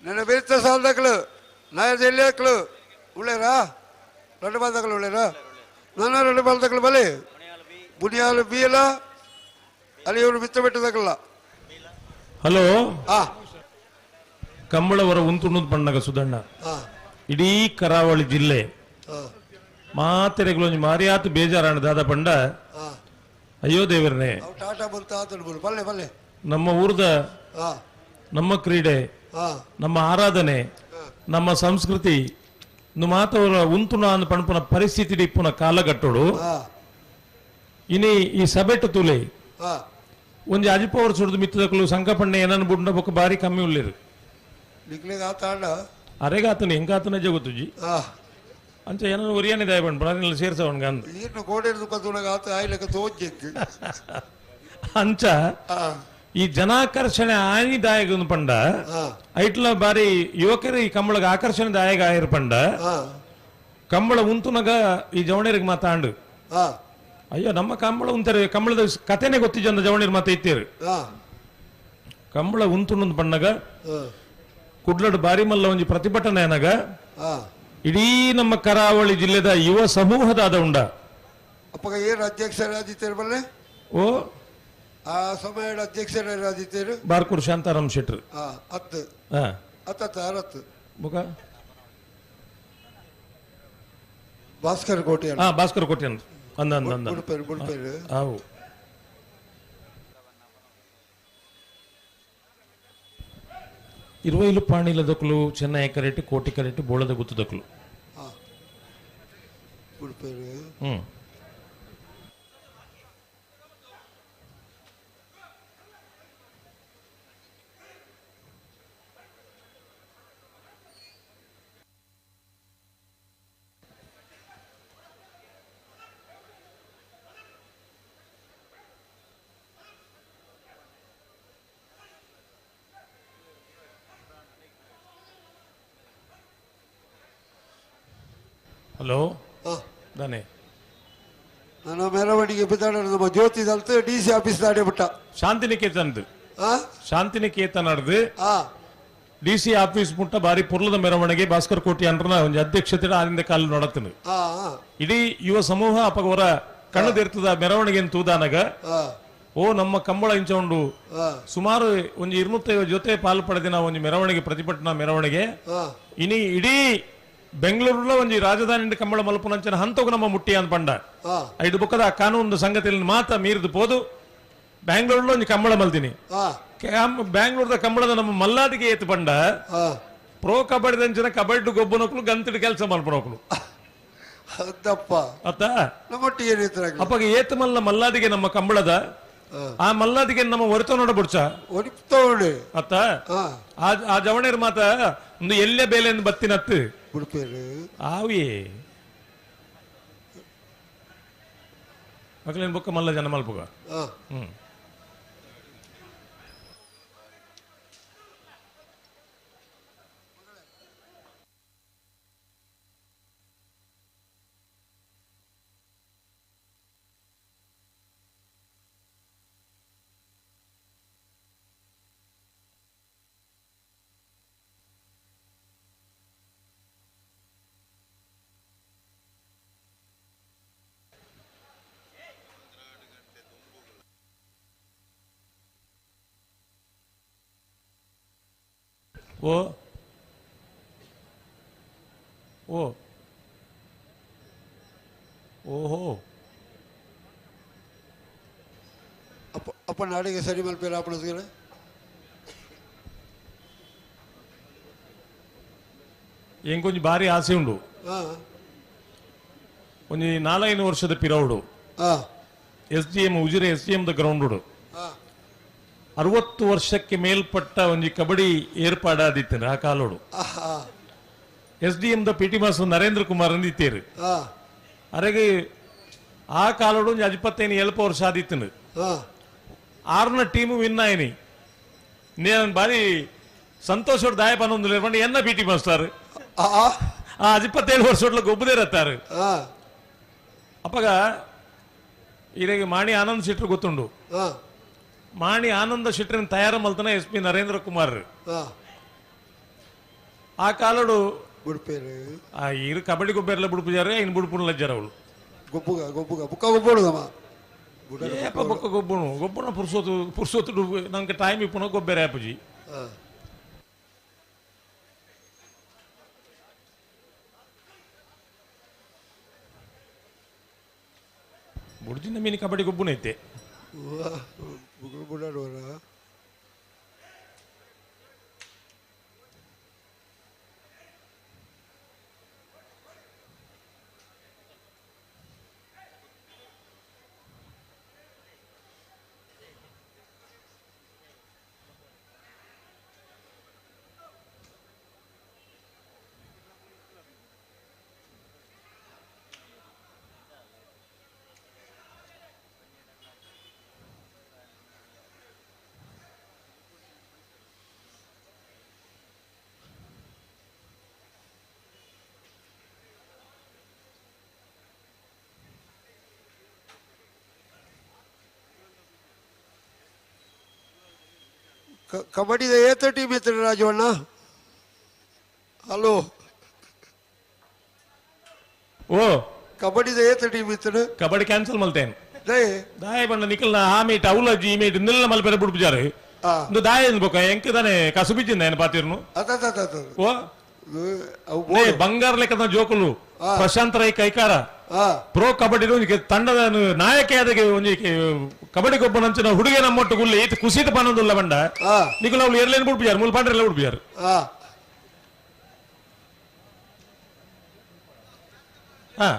ನನ್ನ ಬಿರುತ್ತ ಸಾಲದಕ್ಳು ನಾಯರ್ ಜಿಲ್ಲೆಕ್ಳು ಉಳ್ಳೇರಾ 2 ಬಾಲ್ದಕ್ಳು ಉಳ್ಳೇರಾ ನಾನು 2 ಬಾಲ್ದಕ್ಳು ಬಲೆ ಬುನಿಯಾಲು ಬೀಲ ಅಲ್ಲಿ ಇವರು ಬಿತ್ತ ಬಿಟ್ಟದಕ್ಕಲ್ಲ. ಹಲೋ ಕಂಬಳವರ ಉಂತುಣ್ಣದ ಬಣ್ಣಗ ಸುಧಣ್ಣ ಇಡೀ ಕರಾವಳಿ ಜಿಲ್ಲೆ ಮಾತೆರೆಗಳು ಮಾರಿಯಾತು ಬೇಜಾರಾಣ ದಾದ ಪಂಡ ಅಯ್ಯೋ ದೇವರನೇ ನಮ್ಮ ಊರ್ದ ನಮ್ಮ ಕ್ರೀಡೆ ನಮ್ಮ ಆರಾಧನೆ ನಮ್ಮ ಸಂಸ್ಕೃತಿ ಮಾತವರ ಉಂತುಣ ಅಂದ್ ಪಣಪುನ ಪರಿಸ್ಥಿತಿ ಇಪ್ಪುನ ಕಾಲಗಟ್ಟೋಡು ಇನಿ ಈ ಸಬೆಟ್ಟು ತುಲೆ ಒಂಜಿ ಅಜಿಪ ವರ್ಷದ ಮಿತ್ತದಕ್ಕಲು ಸಂಕಪಣ್ಣೆ ಏನನ್ನು ಬುಡ್ನ ಬೊಕ್ಕ ಬಾರಿ ಕಮ್ಮಿ ಉಳ್ಳಿರು ಅರೆಗಾತನ ಹೆಂಗಾತನ ಜಗತ್ತುಜಿ ಅಂಚ ಏನನ್ನು ಒರಿಯಾನೆ ದಾಯ ಬಣ್ಣ ಸೇರ್ಸವಣ್ಗ ಅಂದ್ ಅಂಚ ಈ ಜನಾಕರ್ಷಣೆ ಆನಿ ದಾಯಕ ಪಂಡ ಐಟ್ಲ ಬಾರಿ ಯುವಕರು ಈ ಕಂಬಳಗ ಆಕರ್ಷಣೆ ದಾಯಕ ಆಯಿರ್ ಪಂಡ ಕಂಬಳ ಉಂತುನಗ ಈ ಜವಣರಿಗೆ ಮಾತಾಂಡು ಅಯ್ಯೋ ನಮ್ಮ ಕಂಬಳ ಉಂತಾರೆ ಕಂಬಳದ ಕಥೆನೆ ಗೊತ್ತಿಜ ಜವಣೀರ್ ಮಾತ ಇತ್ತೀರು ಕಂಬಳ ಉಂತುನೊಂದು ಪಣ್ಣಗ ಕುಡ್ಲಡು ಬಾರಿ ಮಲ್ಲ ಒಂಜಿ ಪ್ರತಿಭಟನೆ ಅನಗ ಇಡೀ ನಮ್ಮ ಕರಾವಳಿ ಜಿಲ್ಲೆದ ಯುವ ಸಮೂಹದ ಆದ ಉಂಡ ಅಧ್ಯಕ್ಷರಾದಿತ್ಯರು ಓ ಆ ಸಮಯ ಅಧ್ಯಕ್ಷರಾದಿತ್ಯರು ಬಾರ್ಕೂರ್ ಶಾಂತಾರಾಮ್ ಶೆಟ್ರು ಹತ್ತು ಹತ್ತತ್ತು ಅರತ್ತು ಬುಕ ಭಾಸ್ಕರ್ ಕೋಟೆ ಭಾಸ್ಕರ್ ಕೋಟೆ ಅಂದ ಅಂದ ಅಂದ ಅಂದ ಬುಡ್ಪೇರು ಅವು 20 ಪಾಣಿಲದಕ್ಲು ಚೆನ್ನೈ ಕರೆಟ್ ಕೋಟಿ ಕರೆಟ್ ಬೋಳದ ಗುತ್ತದಕ್ಲು ಹ್ಮ್ ಹಲೋ ದಾನೆ ನಾನು ಮೆರವಣಿಗೆ ಬಿದ್ದಾಡ ನಮ್ಮ ಜ್ಯೋತಿ ದಲ್ತು ಡಿ ಸಿ ಆಫೀಸ್ ದಾಡೆ ಬಿಟ್ಟ ಶಾಂತಿನಿಕೇತನ್ ಶಾಂತಿನಿಕೇತನರ್ದು ಡಿಸಿ ಆಫೀಸ್ ಮುಟ್ಟ ಬಾರಿ ಪುರ್ಲದ ಮೆರವಣಿಗೆ ಭಾಸ್ಕರ್ ಕೋಟಿ ಅಂಡ್ರನ ಒಂಜಿ ಅಧ್ಯಕ್ಷತೆ ಆದಿಂದ ಕಾಲ ನಡತನು. ಇಡೀ ಯುವ ಸಮೂಹ ಅಪಗವರ ಕಣ್ಣು ತೆರ್ತದ ಮೆರವಣಿಗೆ ತೂದಾನಗ ಓ ನಮ್ಮ ಕಂಬಳ ಇಂಚ ಉಂಡು ಸುಮಾರು ಒಂಜಿ 250 ಜೊತೆ ಪಾಲು ಪಡೆದಿನ ಒಂಜಿ ಮೆರವಣಿಗೆ ಪ್ರತಿಭಟನಾ ಮೆರವಣಿಗೆ ಇನಿ ಇಡೀ ಬೆಂಗಳೂರುಲ ಒಂಜಿ ರಾಜಧಾನಿ ಕಂಬಳ ಮಲ್ಪುನಂಚಿನ ಹಂತಗು ನಮ್ಮ ಮುಟ್ಟಿ ಅಂತ ಪಂಡ ಐದು ಬೊಕ್ಕದ ಕಾನೂನು ಸಂಗತಿಯಲ್ಲಿ ಮಾತ್ರ ಮೀರಿದು ಪೋದು ಬ್ಯಾಂಗ್ಳೂರ್ಲ ಒಂಜಿ ಕಂಬಳ ಮಲ್ತೀನಿ. ಬ್ಯಾಂಗ್ಳೂರ್ದ ಕಂಬಳದ ನಮ್ಮ ಮಲ್ಲಾದಿಗೆ ಏತು ಪಂಡ ಪ್ರೋ ಕಬಡ್ಡಿ ಅಂಚಿನ ಕಬಡ್ಡಿ ಗೊಬ್ಬನಕ್ಲು ಗಂತಿಡು ಕೆಲಸ ಮಲ್ಪನಕ್ಲು ಅತ್ತ ಅಪ್ಪಗೆ ಏತು ಮಲ್ಲ ಮಲ್ಲಾದಿಗೆ ನಮ್ಮ ಕಂಬಳದ ಆ ಮಲ್ಲಾದಿಗೆ ನಮ್ಮ ಹೊರತ ನೋಡ ಬುಡ್ಚ ಅತ್ತ ಆ ಜವಣೇರ್ ಮಾತ ಒಂದು ಎಲ್ಲೇ ಬೇಲೆ ಬತ್ತಿನತ್ತು ಆವಿಯೇ ಮಕ್ಕಳೇನು ಬೊಕ್ಕ ಮಲ್ಲ ಜನ ಮಲ್ಪುಗ. ಹ್ಮ್ ಓ ಓ ಓಹೋ ಅಪ್ಪ ನಾಡಿಗೆ ಸರಿ ಮಲ್ಪೇರ ಅಪ್ಪನ ಎಂಕೊಂಜಿ ಭಾರಿ ಆಸೆ ಉಂಡು. ಒಂಜಿ 4-5 ವರ್ಷದ ಪಿರವುಡು S D M Ujire S D M the ground 60 ವರ್ಷಕ್ಕೆ ಮೇಲ್ಪಟ್ಟ ಒಂಜಿ ಕಬಡ್ಡಿ ಏರ್ಪಾಡಾದಿತ್ತು ಆ ಕಾಲೋಡು. S D M the P T master Narendra Kumar ಅಂದಿತ್ತೇರು. ಅರೆಗೆ ಆ ಕಾಲೋಡು ಒಂಜಿ 25 ವರ್ಷ ಆದಿತ್ತು. ಆರ್ನ ಟೀಮು ವಿನ್ ಆಯ್ನಿ. నేను ಭಾರಿ ಸಂತೋಷ ದಾಯ ಪನ್ನೊಂದು ಎನ್ನ ಪಿ ಟಿ ಮಾಸ್ಟರ್ ಆ 27 ವರ್ಷ ಗೊಬ್ಬದೇರತ್ತಾರೆ. ಅಪ್ಪಗ ಇರೆಗೆ ಮಾಣಿ ಆನಂದ್ ಶೆಟ್ರು ಗೊತ್ತುಂಡು. ಮಾಣಿ ಆನಂದ ಶೆಟ್ಟರನ್ನ ತಯಾರು ಮಲ್ತನ ಎಸ್ ಪಿ ನರೇಂದ್ರ ಕುಮಾರ್. ಆ ಕಾಲಡು ಇರು ಕಬಡ್ಡಿ ಗೊಬ್ಬೆಲ್ಲ ಬುಡುಪುಜಾರೆ ಇನ್ನು ಬುಡುಪುಣ ಲಜ್ಜಾರ ಅವಳು ಗೊಬ್ಬುಗ ಗೊಬ್ಬುಗ ಬುಕ್ಕ ಗೊಬ್ಬಡು ಏಪ ಬೊಕ್ಕ ಗೊಬ್ಬುನು ಗೊಬ್ಬುನ ಪುರ್ಸೋತು ಪುರ್ಸೋತು ನಂಗೆ ಟೈಮ್ ಇಪ್ಪುನ ಗೊಬ್ಬೆರೆ ಆಪುಜಿ. ಬುಡ್ಜಿನ ಮೀನು ಕಬಡ್ಡಿ ಗೊಬ್ಬುನ ಐತೆ. ಕಬಡ್ಡಿದ ಏತ ಟೀಮ್ ಇತ್ತು ರಾಜವಣ್ಣ? ಹಲೋ ಓ ಕಬಡ್ಡಿದ ಏತ ಟೀಮ್ ಇತ್ತು? ಕಬಡ್ಡಿ ಕ್ಯಾನ್ಸಲ್ ಮಲ್ತೇನೆ ದಾಯ ಬಣ್ಣ ನಿಖಲ್ನ ಆ ಮೀಟ್ ಅವಲಜ್ಜಿ ಈ ಮೀಟ್ ನಿಲ್ಲ ಮಲ್ಪೆರೆ ಬುಡ್ಪುಜಾರು ಒಂದು ದಾಯ ಬೊಕ್ಕ ಎಂಕ ತಾನೆ ಕಸು ಬಿಜ್ಜಿಂದ ಏನು ಪಾತಿರ್ನು. ಓ ಬಂಗಾರ ಲೆಕ್ಕದ ಜೋಕುಲು ಪ್ರಶಾಂತ್ ರೈ ಕೈಕಾರ ಪ್ರೋ ಕಬಡ್ಡಿ ತಂಡದ ನಾಯಕ ಒಂಜಿ ಕಬಡ್ಡಿ ಗೊಬ್ಬನಂಚಿನ ಹುಡುಗ ನಮ್ಮೊಟ್ಟು ಗುಲ್ಲಿ ಈತ ಕುಸಿತ ಪನ್ನೊಂದುಲ್ಲ ಬಂಡ ನಿಕುಲ್ ಅವ್ಳು ಎರ್ಲೇನು ಬುಡ್ಪಿಜಾರು ಮೂಲ ಪಾಂಡ್ರೆಲ್ಲ ಬುಡ್ಪಿಜಾರು. ಹಾ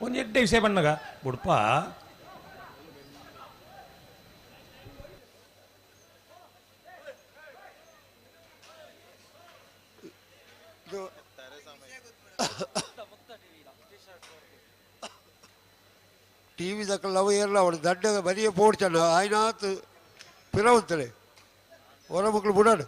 ಒಂಜಿ ಎಡ್ಡೆ ವಿಷಯ ಬಣ್ಣಗ ಬುಡ್ಪ ಟಿವಿ ದಕ್ಕಲ್ಲ ಅವು ಏರ್ಲ ಅವಳು ದಡ್ಡದ ಬರಿಯ ಪೋಡ್ಚಣ್ಣ ಆಯ್ನಾತ್ ಪಿರವಂತಲೆ ಹೊರ ಮಕ್ಕಳು ಬುಡಾಡು.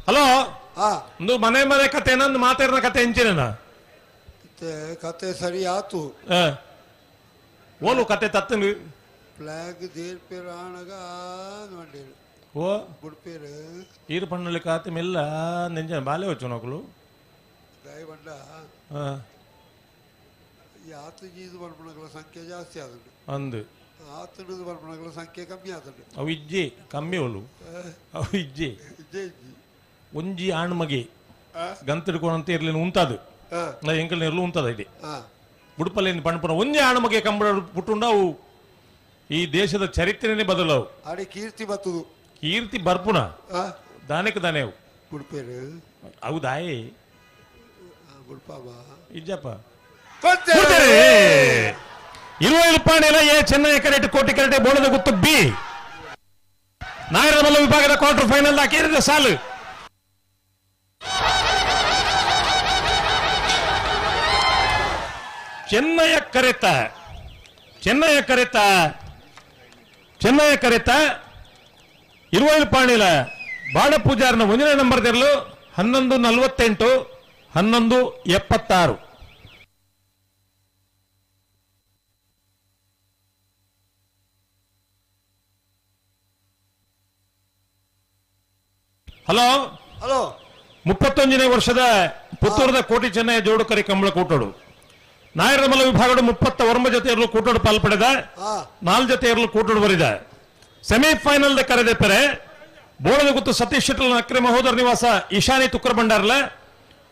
Hello ಒಂದು ಮನೆ ಮನೆ ಕತೆ ನಂದು ಮಾತಾಡಿದ ಕತೆ ಎಂಚಿನ ಕತೆ ಸರಿ ಆತು ಓಲು ಕತೆ ತತ್ತನು ಫ್ಲಾಗ್ there ಪೇರು ಆಣಗ ಮಂಡೇರು ಓ ಬುಡ್ಪೇರು ಈರು ಪಣ್ಣಲ್ಲಿ ಕಾತೆ ಮೆಲ್ಲ ನೆಂಜ ಬಾಲೆ ವಚ್ಚು ನಕಲು ದಯವಂಡ ಈ ಆತು ಜೀದು ಬರ್ಪಣಗಳ ಸಂಖ್ಯೆ ಜಾಸ್ತಿ ಆದುಂಡು ಅಂದು ಆತನದು ಬರ್ಪಣಗಳ ಸಂಖ್ಯೆ ಕಮ್ಮಿ ಆದುಂಡು ಅವು ಇಜ್ಜೆ ಕಮ್ಮಿ ಒಲು ಅವು ಇಜ್ಜೆ ಇಜ್ಜೆ ಇಜ್ಜಿ ಒಂಜಿ ಆಣ್ಮಗೆ ಗಂತಿಡ್ಕೊಂಡಂತ ಇರ್ಲಿನ ಉಂತಾದು ಎಂಕಲ್ ಇರ್ಲು ಉಂತದ ಇದೆ ಬುಡುಪಲ್ಲಿ ಪಣ್ಪುನ ಒಂಜಿ ಆಣ್ಮಗೆ ಕಂಬಳ ಪುಟ್ಟುಂಡ ಅವು ಈ ದೇಶದ ಚರಿತ್ರೆನೇ ಬದಲಾವು ಅಡಿ ಕೀರ್ತಿ ಬತ್ತದು ಕೀರ್ತಿ ಬರ್ಪುಣ ದಾನಕ್ಕೆ ದಾನೆ ಅವು ಬುಡ್ಪೇರು ಅವು ದಾಯೆ ಬುಡ್ಪಾಬ ಇಜ್ಜಪ್ಪ ಇರುವೈಲು ಪಾಣಿಲ ಎ ಚೆನ್ನೈ ಕರೆಟ್ ಕೋಟಿ ಕರೆಟೆ ಬೋಳದ ಗುತ್ತು ಬಿ ನಾಗರಮಲ್ಲ ವಿಭಾಗದ ಕ್ವಾರ್ಟರ್ ಫೈನಲ್ ಹಾಕಿದ ಸಾಲು ಚೆನ್ನಯ ಕರೆತ ಚೆನ್ನಯ ಕರೆತ ಚೆನ್ನಯ ಕರೆತ ಇರುವೈಲು ಪಾಣಿಲ ಬಾಡ ಪೂಜಾರನ ಒಂದನೇ ನಂಬರ್ ತೆರಲು 11:48 11:76. ಹಲೋ ಹಲೋ 31ನೇ ವರ್ಷದ ಪುತ್ತೂರದ ಕೋಟಿ ಚೆನ್ನಯ ಜೋಡುಕರಿ ಕಂಬಳ ಕೂಟೋಡು ನಾಯರಮಲ ವಿಭಾಗದ 39 ಜೊತೆ ಇರಲು ಕೂಟೋಡು ಪಾಲ್ಪಡೆದ 4 ಜೊತೆ ಇರಲು ಕೂಟೋಡು ಬರಿದ ಸೆಮಿಫೈನಲ್ ಕರೆದೆ ಪೆರೆ ಬೋಳದ ಗುತ್ತು ಸತೀಶ್ ಶೆಟ್ಟಲ್ ಅಕ್ರೆ ಮಹೋದರ ನಿವಾಸ ಈಶಾನಿ ತುಕ್ಕರ ಭಂಡಾರ್ಲ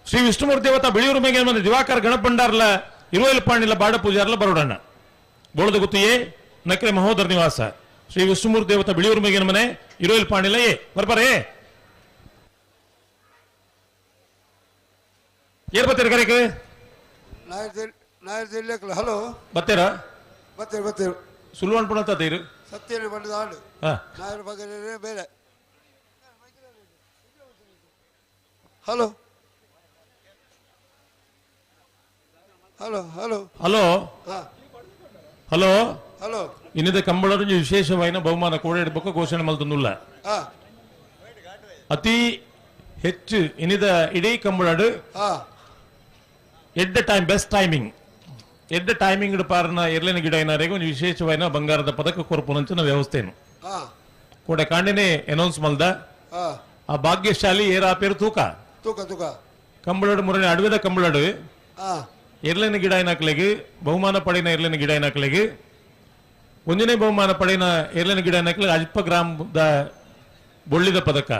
ಶ್ರೀ ವಿಷ್ಣುಮೂರ್ತಿ ದೇವತಾ ಬಿಳಿಯೂರು ಮೇಗೆ ಬಂದ ದಿವಾಕರ್ ಗಣಪ ಭಂಡಾರ್ಲ ಇರುವೈಲು ಪಾಣಿಲ ಬಾಡ ಪೂಜಾರ್ಲ ಬರೋಡಣ್ಣ ಬೋಳದ ಗುತ್ತು ಎ ನಕ್ರೆ ಮಹೋದರ ನಿವಾಸ ಶ್ರೀ ವಿಷ್ಣುಮೂರ್ತಿ ದೇವತಾ ಬಿಳಿಯೂರು ಮೇಗಿನ ಮನೆ ಇರುವೈಲು ಪಾಣಿಲ ಎ ಬರ್ಬಾರೇ ಏರ್ ಬತ್ತೀರ ಕರೆಕ್ ಹಲೋ ಬತ್ತೀರಾ ಬತ್ತೀರು ಬತ್ತೀರು ಸುಳ್ಳು ಅನ್ಪುಣ ತೀರು ಸತ್ಯನೇ ಬಂಡದ ಆಡು ನಾಯರ ಬಗ್ಗೆ ಬೇರೆ hello hello hello hello hello hello ಇನ್ನಿದ ಕಂಬಳರು ವಿಶೇಷವಾಯಿನ ಬಹುಮಾನ ಕೋಡೆಡ್ಬೇಕು ಘೋಷಣೆ ಮಲ್ತೊಂದುಲ್ಲ ಅತಿ ಹೆಚ್ಚು ಇನ್ನಿದ ಇಡೀ ಕಂಬಳಡು ಎಡ್ಡ time best timing ಎಡ್ಡ timing ಪಾರನ ಎರ್ಲಿನ ಗಿಡ ಏನಾರಿಗೆ ಒಂದು ವಿಶೇಷವಾಯಿನ ಬಂಗಾರದ ಪದಕ ಕೊರಪುನಂಚಿನ ವ್ಯವಸ್ಥೆನು ಕೋಡೆ ಕಾಂಡಿನೇ ಅನೌನ್ಸ್ ಮಲ್ದ ಆ ಭಾಗ್ಯಶಾಲಿ ಏರ ಪೇರು ತೂಕ ತೂಕ ತೂಕ ಕಂಬಳಡು ಮುರಳಿ ಅಡವಿದ ಕಂಬಳಡು ಎರ್ಲಿನ ಗಿಡ ಏನಾಕ್ಲಿಗೆ ಬಹುಮಾನ ಪಡೆಯಿನ ಎರ್ಲಿನ ಗಿಡ ಏನಾಕ್ಲಿಗೆ ಒಂದನೇ ಬಹುಮಾನ ಪಡೆಯಿನ ಎರ್ಲಿನ ಗಿಡ ಏನಾಕ್ಲಿಗೆ ಅಲ್ಪ ಗ್ರಾಮದ ಬೊಳ್ಳಿದ ಪದಕ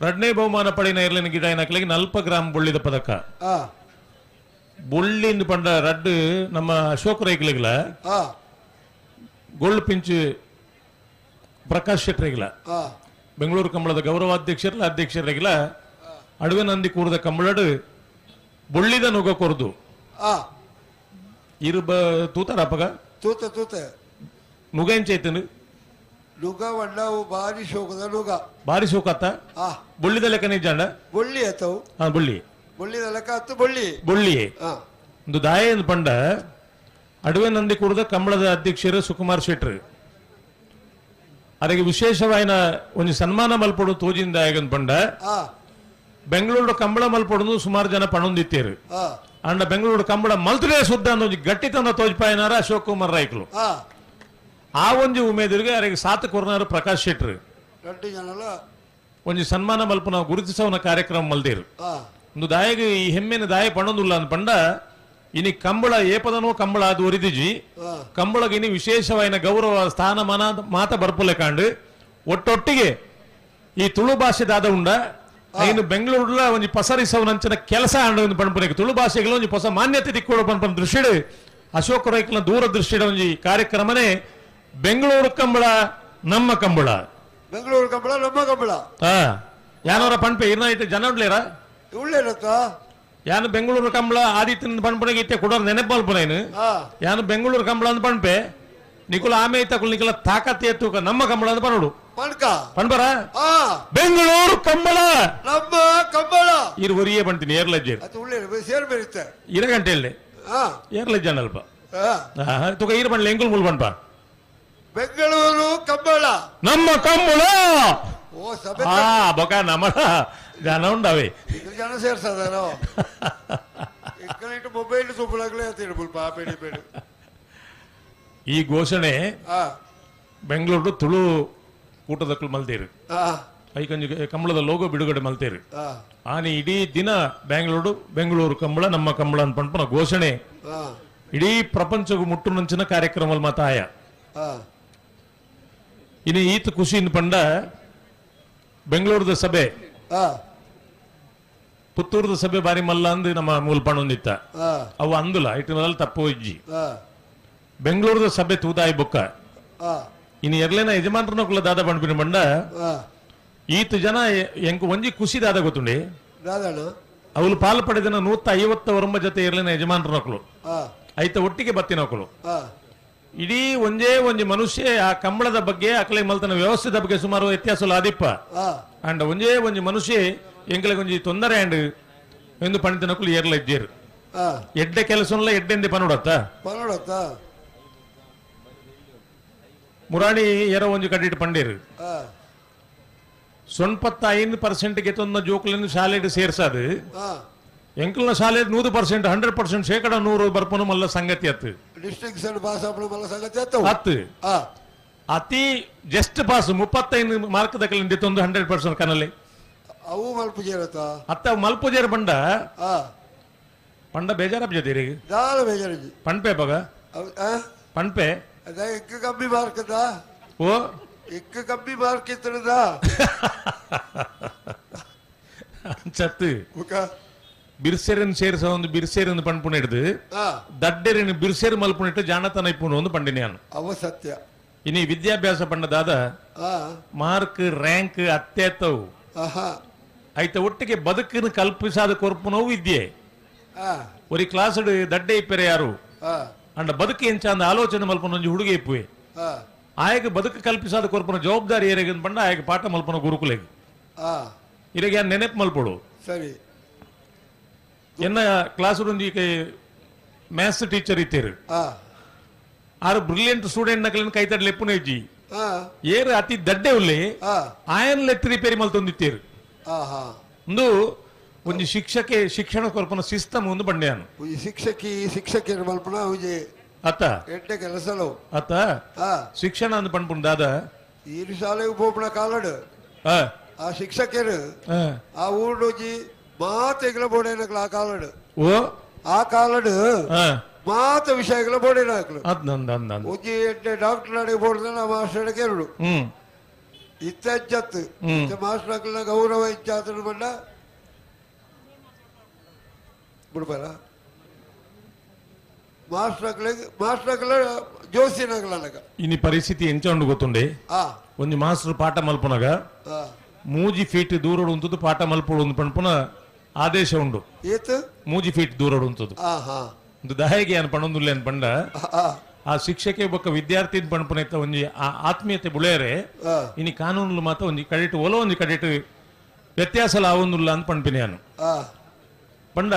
ಎರಡನೇ ಬಹುಮಾನ ಪಡೆಯಿನ ಎರ್ಲಿನ ಗಿಡ ಏನಾಕ್ಲಿಗೆ 40 ಗ್ರಾಮ್ ಬೊಳ್ಳಿದ ಪದಕ ಬೊಳ್ಳಿಂದು ಪಂಡ ರಡ್ಡು ನಮ್ಮ ಅಶೋಕ್ ರೈಕ್ಲಿಗ್ಲ ಗೋಲ್ಡ್ ಪಿಂಚ್ ಪ್ರಕಾಶ್ ಶೆಟ್ಟರಿಗಿಲ್ಲ ಬೆಂಗಳೂರು ಕಂಬಳದ ಗೌರವಾಧ್ಯಕ್ಷರಲ್ಲ ಅಧ್ಯಕ್ಷರಿಗಿಲ್ಲ ಅಡುವೆ ನಂದಿ ಕೂರದ ಕಂಬಳಡು ಬೊಳ್ಳಿದ ನುಗ ಕೊರದು ಇರು ತೂತಾರ ಅಪ್ಪಗ ತೂತ ತೂತ ನುಗ ಎಂಚೈತನು ನುಗ వంಡವು ಬಾರಿ ಶೋಕದ ನುಗ ಬಾರಿ ಶೋಕತ್ತ ಬೊಳ್ಳಿದ ಲೆಕ್ಕ ನಿಜಾಂಡ ಬೊಳ್ಳಿ ಆತವು ಬೊಳ್ಳಿ ಬೊಳ್ಳಿದ ಲೆಕ್ಕ ಆತು ಬೊಳ್ಳಿ ಬೊಳ್ಳಿ ಒಂದು ದಾಯ ಪಂಡ ಅಡುವೆ ನಂದಿ ಕೂಡದ ಕಂಬಳದ ಅಧ್ಯಕ್ಷರು ಸುಕುಮಾರ್ ಶೆಟ್ರು ಅದಕ್ಕೆ ವಿಶೇಷವಾಯಿನ ಒಂದು ಸನ್ಮಾನ ಮಲ್ಪಡು ತೋಜಿಂದ ಪಂಡ ಬೆಂಗಳೂರು ಕಂಬಳ ಮಲ್ಪಡು ಸುಮಾರು ಜನ ಪಣೊಂದಿತ್ತೇರು ಅಂಡ ಬೆಂಗಳೂರು ಕಂಬಳ ಮಲ್ತುಲೇ ಸುದ್ದ ಒಂಜಿ ಗಟ್ಟಿತನ ತೋಜ್ಪಾಯಿನಾರ ಅಶೋಕ್ ಕುಮಾರ್ ರೈಕ್ಲು ಆ ಒಂಜಿ ಉಮೇದಿರಿಗೆ ಅದಕ್ಕೆ ಸಾತ್ ಕೊರ್ನಾರು ಪ್ರಕಾಶ್ ಶೆಟ್ರು ಒಂಜಿ ಸನ್ಮಾನ ಮಲ್ಪನ ಗುರುತಿಸವನ ಕಾರ್ಯಕ್ರಮ ಮಲ್ದೇರು ಒಂದು ದಾಯಗ ಈ ಹೆಮ್ಮೆನ ದಾಯ ಪಣೊಂದುಲ್ಲ ಅಂದ್ ಪಂಡ ಇನಿ ಕಂಬಳ ಏಪದನೋ ಕಂಬಳ ಅದು ಒರಿದಿಜಿ ಕಂಬಳಗೆ ಇನಿ ವಿಶೇಷವಾಯಿನ ಗೌರವ ಸ್ಥಾನಮಾನ ಮಾತ ಬರ್ಪುಲೆ ಕಾಂಡು ಒಟ್ಟೊಟ್ಟಿಗೆ ಈ ತುಳು ಭಾಷೆದಾದ ಉಂಡ ಇನ್ನು ಬೆಂಗಳೂರುಲ ಒಂಜಿ ಪಸರಿಸವನಂಚಿನ ಕೆಲಸ ಆಂಡ ಒಂದು ಪಣಪುನೆಗೆ ತುಳು ಭಾಷೆಗಳ ಒಂಜಿ ಹೊಸ ಮಾನ್ಯತೆ ದಿಕ್ಕೋಡು ಪನ್ಪನ ದೃಷ್ಟಿಡು ಅಶೋಕ ರೈಕ್ಲ ದೂರ ದೃಷ್ಟಿಡ ಒಂಜಿ ಕಾರ್ಯಕ್ರಮನೇ ಬೆಂಗಳೂರು ಕಂಬಳ ನಮ್ಮ ಕಂಬಳ ಬೆಂಗಳೂರು ಕಂಬಳ ನಮ್ಮ ಕಂಬಳ ಯಾನವರ ಪಣಪೆ ಇರ್ನ ಇತ್ತೆ ಜನ ಉಡ್ಲೇರಾ ಉಳ್ಳೇರತ್ತ ಯಾನು ಬೆಂಗಳೂರು ಕಂಬಳ ಆದಿತ್ಯನ ಪಣಪುನೆಗೆ ಇತ್ತೆ ಕೊಡೋರ್ ನೆನಪು ಮಲ್ಪುನೇನು ಯಾನು ಬೆಂಗಳೂರು ಕಂಬಳ ಅಂದ್ ಪಣಪೆ ನಿಕುಲ ಆಮೆ ಇತ್ತಕುಲ್ ನಿಕುಲ ತಾಕತ್ ಎತ್ತುಕ ನಮ್ಮ ಕಂಬಳ ಅಂದ್ ಪಣೋಡು ಪಣ್ಕ ಪಣ್ಬರ ಬೆಂಗಳೂರು ಕಂಬಳ ನಮ್ಮ ಕಂಬಳ ಇರು ಒರಿಯೇ ಪಣ್ತೀನಿ ಏರ್ಲಜ್ಜೆ ಸೇರ್ಬೇರಿತ್ತೆ ಇರ ಗಂಟೆ ಇಲ್ಲಿ ಏರ್ಲಜ್ಜೆ ಅಲ್ಪ ತುಕ ಈರು ಪಣ್ಲೆ ಎಂಕುಲ್ ಮುಲ್ ಪಣ್ಪ ಬೆಂಗಳೂರು ಕಂಬಳ ನಮ್ಮ ಕಂಬಳ ಓ ಸಭೆ ಬೊಕ ನಮ್ಮ ಜನ ಉಂಡಾವೆ ಜನ ಸೇರ್ಸದಾರೋ ಇಕ್ಕಲಿಟ್ಟು ಮೊಬೈಲ್ ಸೂಪಲಾಗಲೇ ಅಂತೀರಿ ಪಾಪೇಡಿ ಬೇಡಿ. ಈ ಘೋಷಣೆ ಬೆಂಗಳೂರು ತುಳು ಕೂಟದಕ್ಕಲು ಮಲ್ತೇರು, ಐಕಂಜಿ ಕಂಬಳದ ಲೋಗೋ ಬಿಡುಗಡೆ ಮಲ್ತೇರು. ಆನೆ ಇಡೀ ದಿನ ಬ್ಯಾಂಗ್ಳೂರು ಬೆಂಗಳೂರು ಕಂಬಳ ನಮ್ಮ ಕಂಬಳ ಅಂತ ಪಂಪನ ಘೋಷಣೆ ಇಡೀ ಪ್ರಪಂಚಗೂ ಮುಟ್ಟು ನಂಚಿನ ಕಾರ್ಯಕ್ರಮ ಮಾತಾಯ. ಇನ್ನು ಈತ ಖುಷಿಯಿಂದ ಪಂಡ ಬೆಂಗಳೂರದ ಸಭೆ ಪುತ್ತೂರದ ಸಭೆ ಬಾರಿ ಮಲ್ಲ ಅಂದು ನಮ್ಮ ಮೂಲ ಪಣೊಂದಿತ್ತ ಅವು ಅಂದುಲ ಇಟ್ಟಿನಲ್ಲಿ ತಪ್ಪು ಇಜ್ಜಿ. ಬೆಂಗಳೂರದ ಸಭೆ ತೂದಾಯಿ ಬೊಕ್ಕ ಇನ್ನು ಎರ್ಲೇನ ಯಜಮಾನ್ರನ ಕುಲ ದಾದ ಬಂಡ್ಪಿನ ಬಂಡ ಈತ ಜನ ಎಂಕು ಒಂಜಿ ಖುಷಿ ದಾದ ಗೊತ್ತುಂಡಿ ಅವಳು ಪಾಲು ಪಡೆದನ 150 ಒರಂಬ ಜೊತೆ ಇರ್ಲೇನ ಯಜಮಾನ್ರನಕ್ಲು ಐತ ಒಟ್ಟಿಗೆ ಬತ್ತಿನಕ್ಲು ಇಡೀ ಒಂಜೇ ಒಂಜಿ ಮನುಷ್ಯ ಆ ಕಂಬಳದ ಬಗ್ಗೆ ಅಕಲೆ ಮಲ್ತನ ವ್ಯವಸ್ಥೆದ ಬಗ್ಗೆ ಸುಮಾರು ವ್ಯತ್ಯಾಸ ಆದಿಪ್ಪ ಅಂಡ್ ಒಂಜೇ ಒಂಜಿ ಮನುಷ್ಯ ಎಂಕಲೆ ಒಂಜಿ ತೊಂದರೆ ಅಂಡ್ ಎಂದು ಪಣಿತನಕ್ಲು ಏರ್ಲ ಇದ್ದೀರು ಎಡ್ಡೆ ಕೆಲಸಲ್ಲ ಎಡ್ಡೆಂದೆ ಪನುಡತ್ತ ಮುರಾಣಿ ಏರೋ ಒಂಜಿ ಕಟ್ಟಿಟ್ಟು ಪಂಡೇರು 85% ಗೆತ್ತೊಂದ ಜೋಕುలను ಶಾಲೆಡ್ ಸೇರ್ಸಾದು ಎಂಕಲ್ನ ಶಾಲೆ 100% 100% 100% ಬರ್ಪನು ಮಲ್ಲ ಸಂಗತಿ ಅತ್ತು ಡಿಸ್ಟಿಂಕ್ಷನ್ ಪಾಸ್ ಆಪಣ ಮಲ್ಲ ಸಂಗತಿ ಅತ್ತು ಅತ್ತು ಅತಿ ಜಸ್ಟ್ ಪಾಸ್ 35 ಮಾರ್ಕ್ ದಕಲಿಂದ ತಂದು 100% ಕನಲೆ ಅವು ಮಲ್ಪುಜೇರತ ಅತ್ತ ಮಲ್ಪುಜೇರ ಬಂಡ ಪಂಡ ಬೇಜಾರಪ್ಪ ಜೊತೆ ದಾಲ ಬೇಜಾರಜಿ ಪಣ್ಪೆ ಬಗ ಪಣ್ಪೆ ಅದ ಎಕ್ಕ ಕಮ್ಮಿ ಮಾರ್ಕ್ ದಾ ಓ ಎಕ್ಕ ಕಮ್ಮಿ ಮಾರ್ಕ್ ಇತ್ತದ ಚತ್ತು ಬಿರ್ಸೆರನ್ ಸೇರ್ಸ ಒಂದು ಬಿರ್ಸೆರನ್ ಪಣ್ಪುಣ ಹಿಡಿದು ದಡ್ಡೆರನ್ ಬಿರ್ಸೆರ್ ಮಲ್ಪುಣಿಟ್ಟು ಜಾಣತನ ಇಪ್ಪುಣ ಒಂದು ಪಂಡಿನ ಅವ ಸತ್ಯ. ಇನಿ ವಿದ್ಯಾಭ್ಯಾಸ ಪಂಡದಾದ ಮಾರ್ಕ್ ರ್ಯಾಂಕ್ ಅತ್ಯತ್ತವು ಐತ ಒಟ್ಟಿಗೆ ಬದುಕಿನ ಕಲ್ಪಿಸಾದ ಕೊರ್ಪುನವು ವಿದ್ಯೆ. ಒರಿ ಕ್ಲಾಸ್ ದಡ್ಡೆ ಇಪ್ಪರೆ ಯಾರು ಅಂಡ ಬದುಕು ಎಂಚ ಅಂದ ಆಲೋಚನೆ ಮಲ್ಪನ ಒಂಜಿ ಹುಡುಗ ಇಪ್ಪುವೆ ಆಯಗ ಬದುಕು ಕಲ್ಪಿಸಾದ ಕೊರ್ಪುನ ಜವಾಬ್ದಾರಿ ಏರೆಗೆ ಪಂಡ ಆಯಗ ಪಾಠ ಮಲ್ಪನ ಗುರುಕುಲೆಗೆ ಇರೆಗೆ ನೆನಪು ಮಲ್ಪಡು. ಸರಿ ಎನ್ನ ಕ್ಲಾಸ್ ಒಂಜಿ ಮ್ಯಾಥ್ಸ್ ಟೀಚರ್ ಇತ್ತೇರು ಆರು ಬ್ರಿಲಿಯಂಟ್ ಸ್ಟೂಡೆಂಟ್ ನಕಲಿನ ಕೈತಡ್ಲಿ ಎಪ್ಪುನ ಇಜ್ಜಿ ಏರು ಅತಿ ದಡ್ಡೆ ಉಲ್ಲೆ ಆಯನ್ ಲೆತ್ತಿ ರಿಪೇರಿ ಮಲ್ತೊಂದಿತ್ತೇರು. ಒಂದು ಒಂಜಿ ಶಿಕ್ಷಕೆ ಶಿಕ್ಷಣ ಕೊರ್ಪನ ಸಿಸ್ಟಮ್ ಒಂದು ಬಂಡೆಯಾನು ಶಿಕ್ಷಕಿ ಶಿಕ್ಷಕಿಯರ ಮಲ್ಪನ ಒಂಜಿ ಅತ್ತ ಎಡ್ಡೆ ಕೆಲಸಲು ಅತ್ತ ಶಿಕ್ಷಣ ಅಂದ್ ಪಣ್ಪುಣ ದಾದ ಈ ಶಾಲೆಗೆ ಪೋಪುಣ ಕಾಲಡು ಆ ಶಿಕ್ಷಕರು ಆ ಊರುಡೊಂಜಿ ಮಾತೆಗಳ ಬೋಡೇನಕ್ಲು ಆ ಕಾಲಡು ಓ ಆ ಕಾಲಡು ಮಾತ ವಿಷಯಗಳ ಬೋಡೇನಕ್ಲು ಒಂಜಿ ಎಡ್ಡೆ ಡಾಕ್ಟರ್ ಅಡಿಗೆ ಬೋಡ್ದ ಮಾಸ್ಟರ್ ಕೇರಳು ಇತ್ತ ಹೆಚ್ಚತ್ತು ಮಾಸ್ಟರ್ ಅಕ್ಲನ ಗೌರವ ಹೆಚ್ಚಾತನ ಬಂಡ ಬಿಡ್ಬಾರ ಮಾಸ್ಟರ್ ಜೋಸಿನಗಲನಗ ಇನಿ ಪರಿಸ್ಥಿತಿ ಎಂಚ ಉಂಡು ಗೊತ್ತುಂಡೆ. ಒಂಜಿ ಮಾಸ್ಟರ್ ಪಾಠ ಮಲ್ಪುನಗ 3 ಫೀಟ್ ದೂರಡು ಉಂಟು ಪಾಠ ಮಲ್ಪುಡು ಒಂದು ಪಣ್ಪುನ ಆದೇಶ ಉಂಡು. 3 ಫೀಟ್ ದೂರಡು ಉಂಟು ಒಂದು ದಹೆಗೆ ಅನ್ ಪಣೊಂದುಲ್ಲೆ ಅನ್ ಪಂಡ ಆ ಶಿಕ್ಷಕೆ ಬೊಕ್ಕ ವಿದ್ಯಾರ್ಥಿ ಪಣ್ಪುನ ಇತ್ತ ಒಂಜಿ ಆ ಆತ್ಮೀಯತೆ ಬುಳೆಯರೆ ಇನಿ ಕಾನೂನು ಮಾತ ಒಂಜಿ ಕಡೆಟು ಒಲ ಒಂಜಿ ಕಡೆಟು ವ್ಯತ್ಯಾಸ ಆವೊಂದುಲ್ಲ ಅಂತ ಪಣ್ಪಿನಿ ನಾನು. ಪಂಡ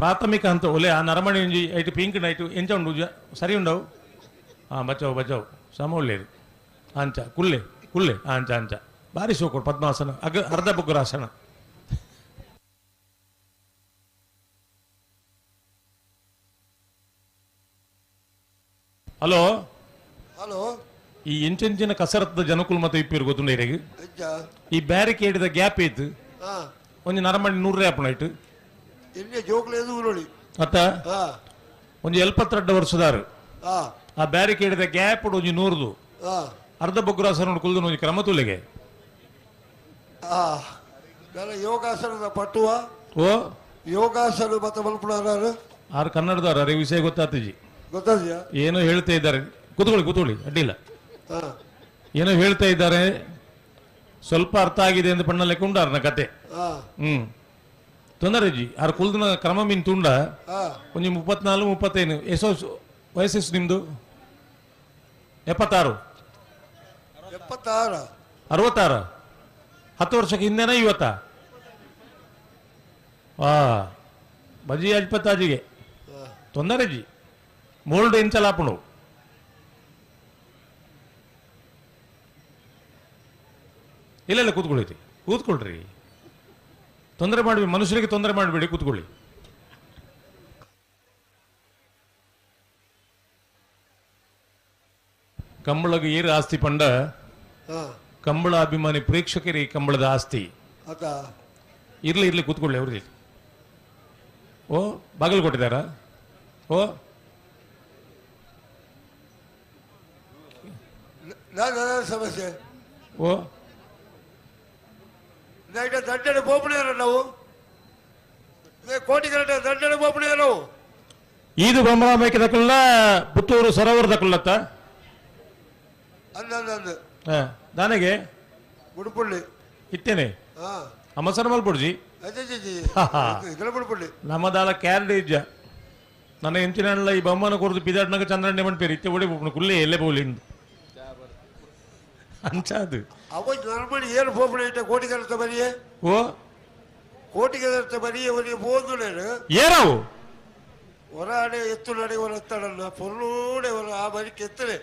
ಪ್ರಾಥಮಿಕ ಅಂತ ಒಲೆ ಆ ನರಮಣಿ ಒಂಜಿ ಐಟು ಪಿಂಕ್ ನೈಟು ಎಂಚ ಉಂಡು ಸರಿ ಉಂಡವು ಹಾಂ ಬಚಾವ್ ಬಚಾವ್ ಸಮ ಒಳ್ಳೇದು ಆಂಚ ಕುಲ್ಲೆ ಕುಲ್ಲೆ ಆಂಚ ಆಂಚ ಭಾರಿ ಶೋಕೊಡು ಪದ್ಮಾಸನ ಅಗ ಅರ್ಧ ಬುಗ್ರಾಸನ. ಹಲೋ ಹಲೋ ಈ ಎಂಚೆಂಚಿನ ಕಸರತ್ತದ ಜನಕುಲ್ ಮತ್ತೆ ಇಪ್ಪಿರು ಗೊತ್ತುಂಡ ಇರೆಗ್ ಈ ಬ್ಯಾರಿಕೇಡ್ the gap ಐತು ಒಂಜಿ ನರಮಣಿ 100 ಆಪಣ ಐಟು ಅತ್ತ ಒಂಜಿ 72 ವರ್ಷದಾರು ಆ ಬ್ಯಾರಿಕೇಡ್ the gap ಒಂಜಿ 100 ಅರ್ಧ ಬೊಗ್ರಾಸನ ಕುಲ್ದು ಒಂಜಿ ಕ್ರಮ ತುಲೆಗೆ ಯೋಗಾಸನದ ಪಟ್ಟುವ ಓ ಯೋಗಾಸನ ಮತ್ತೆ ಮಲ್ಪುಣಾರು ಆರು ಕನ್ನಡದವರು ಅರೆ ವಿಷಯ ಗೊತ್ತಾತಿಜಿ ಗೊತ್ತಾದ್ಯಾ ಏನೋ ಹೇಳ್ತಾ ಇದ್ದಾರೆ. ಕೂತ್ಕೊಳ್ಳಿ ಕೂತ್ಕೊಳ್ಳಿ ಅಡ್ಡಿಲ್ಲ. ಏನೋ ಹೇಳ್ತಾ ಇದ್ದಾರೆ ಸ್ವಲ್ಪ ಅರ್ಥ ಆಗಿದೆ ಅಂತ ಪಣ್ಣ ಲೆಕ್ಕ ಉಂಡಾರನ ಕತೆ. ತೊಂದರೆ ಜಿ ಆರು ಕುಲ್ದನ ಕ್ರಮ ಮೀನ್ ತುಂಡ ಒಂಜಿ 34 35 ಎಷ್ಟೋ ವಯಸ್ಸು ನಿಮ್ದು? 76 76 66 10 ವರ್ಷಕ್ಕೆ ಹಿಂದೆನಾ ಇವತ್ತ? ಆ ಬಜಿ ಅಜ್ಪತ್ತಾಜಿಗೆ ತೊಂದರೆ ಜಿ ಮೋಲ್ಡ್ ಎಂಚಲಾಪುಣು ಇಲ್ಲ ಇಲ್ಲ ಕೂತ್ಕೊಳ್ಳಿ ಕೂತ್ಕೊಳ್ರಿ. ತೊಂದರೆ ಮಾಡಬೇಡಿ, ಮನುಷ್ಯರಿಗೆ ತೊಂದರೆ ಮಾಡಬೇಡಿ, ಕೂತ್ಕೊಳ್ಳಿ. ಕಂಬಳಗ ಏರು ಆಸ್ತಿ ಪಂಡ ಕಂಬಳ ಅಭಿಮಾನಿ ಪ್ರೇಕ್ಷಕರಿಗೆ ಕಂಬಳದ ಆಸ್ತಿ. ಇರ್ಲಿ ಇರ್ಲಿ, ಕೂತ್ಕೊಳ್ಳಿ ಅವ್ರಿಗೆ. ಓ ಬಾಗಿಲು ಕೊಟ್ಟಿದ್ದಾರಾ? ಓ ಸಮಸ್ಯೆ. ಓ ದಂಡನೆ ಬೋಪಣಿಯಾರ ನಾವು ಕೋಟಿಗರಟೆ ದಂಡನೆ ಬೋಪಣಿಯಾರು. ಇದು ಬೊಮ್ಮರಾಮಯ್ಯದಕ್ಕಲ್ಲ, ಪುತ್ತೂರು ಸರೋವರದಕ್ಕಲ್ಲತ್ತ ದಾನೆಗೆ ಉಡುಪುಳ್ಳಿ ಇತ್ತೇನೆ ಅಮಸರ ಮಲ್ಪುಡ್ಜಿ ನಮ್ಮದಾಲ ಕ್ಯಾರಡ್ ಇಜ್ಜ ನನ್ನ ಎಂಚಿನ ಈ ಬೊಮ್ಮನ ಕೊರದು ಪಿದಾಡ್ನಾಗ ಚಂದ್ರಣ್ಣೆ ಮಣ್ಪೇರು ಇತ್ತೆ ಒಡಿ ಬೋಪಣ ಕುಲ್ಲೆ ಎಲ್ಲೇ ಬೋಲಿ ಅಂಚಾದು. ಅವ ನರ್ಮಣಿ ಏನು ಪೋಪಣೆ ಇಟ್ಟ ಕೋಟಿಗರತ ಬರಿಯೇ. ಓ ಕೋಟಿಗರತ ಬರಿಯೇ ಒಲಿಯ ಬೋದುಲೇನು ಏರಾವು ಹೊರಾಡೆ ಎತ್ತು ನಡೆ ಹೊರ ಎತ್ತಡಲ್ಲ ಪೊರ್ಲೂಡೆ ಹೊರ ಆ ಬರಿಕೆ ಎತ್ತಲೆ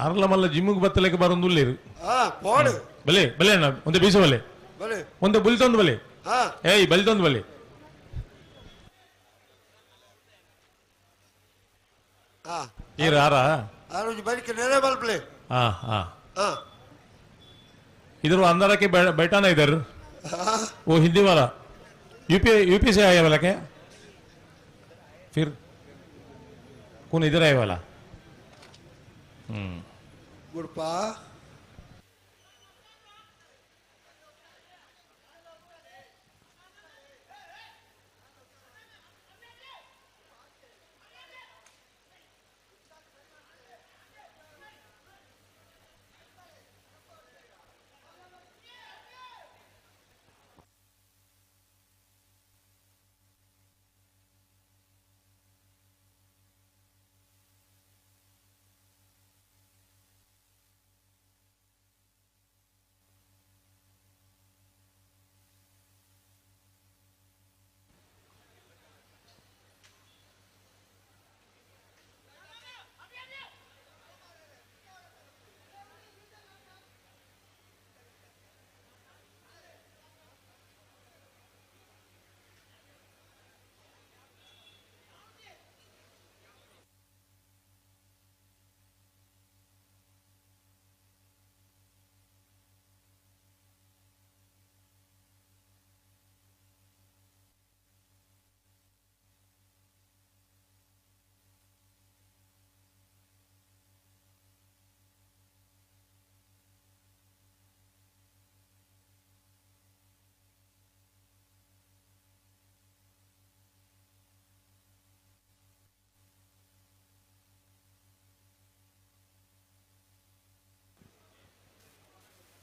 ಅರ್ಲ ಮಲ್ಲ ಜಿಮ್ಗೆ ಬತ್ತಲೆಗೆ ಬರೋದು ಹಾ ಪೋಡು ಬಲೆ ಬಲೆ ಅಣ್ಣ ಒಂದೇ ಬೀಸ ಬಲೆ ಬಲೆ ಒಂದೇ ಬುಲ್ತೊಂದು ಬಲೆ ಹಾ ಏಯ್ ಬಲಿತೊಂದು ಬಲೆ ಹಾ ಏರ ಆರ ಆರೋಜ್ ಬರಿಕೆ ನೆಲೆ ಬಲ್ಪ್ಲೆ ಹಾ ಹಾ ಹಾ इधर वो अंदर आके बैठा ना इधर वो हिंदी वाला यूपी यूपी से आया वाला क्या फिर कौन इधर आया वाला? गुड़पा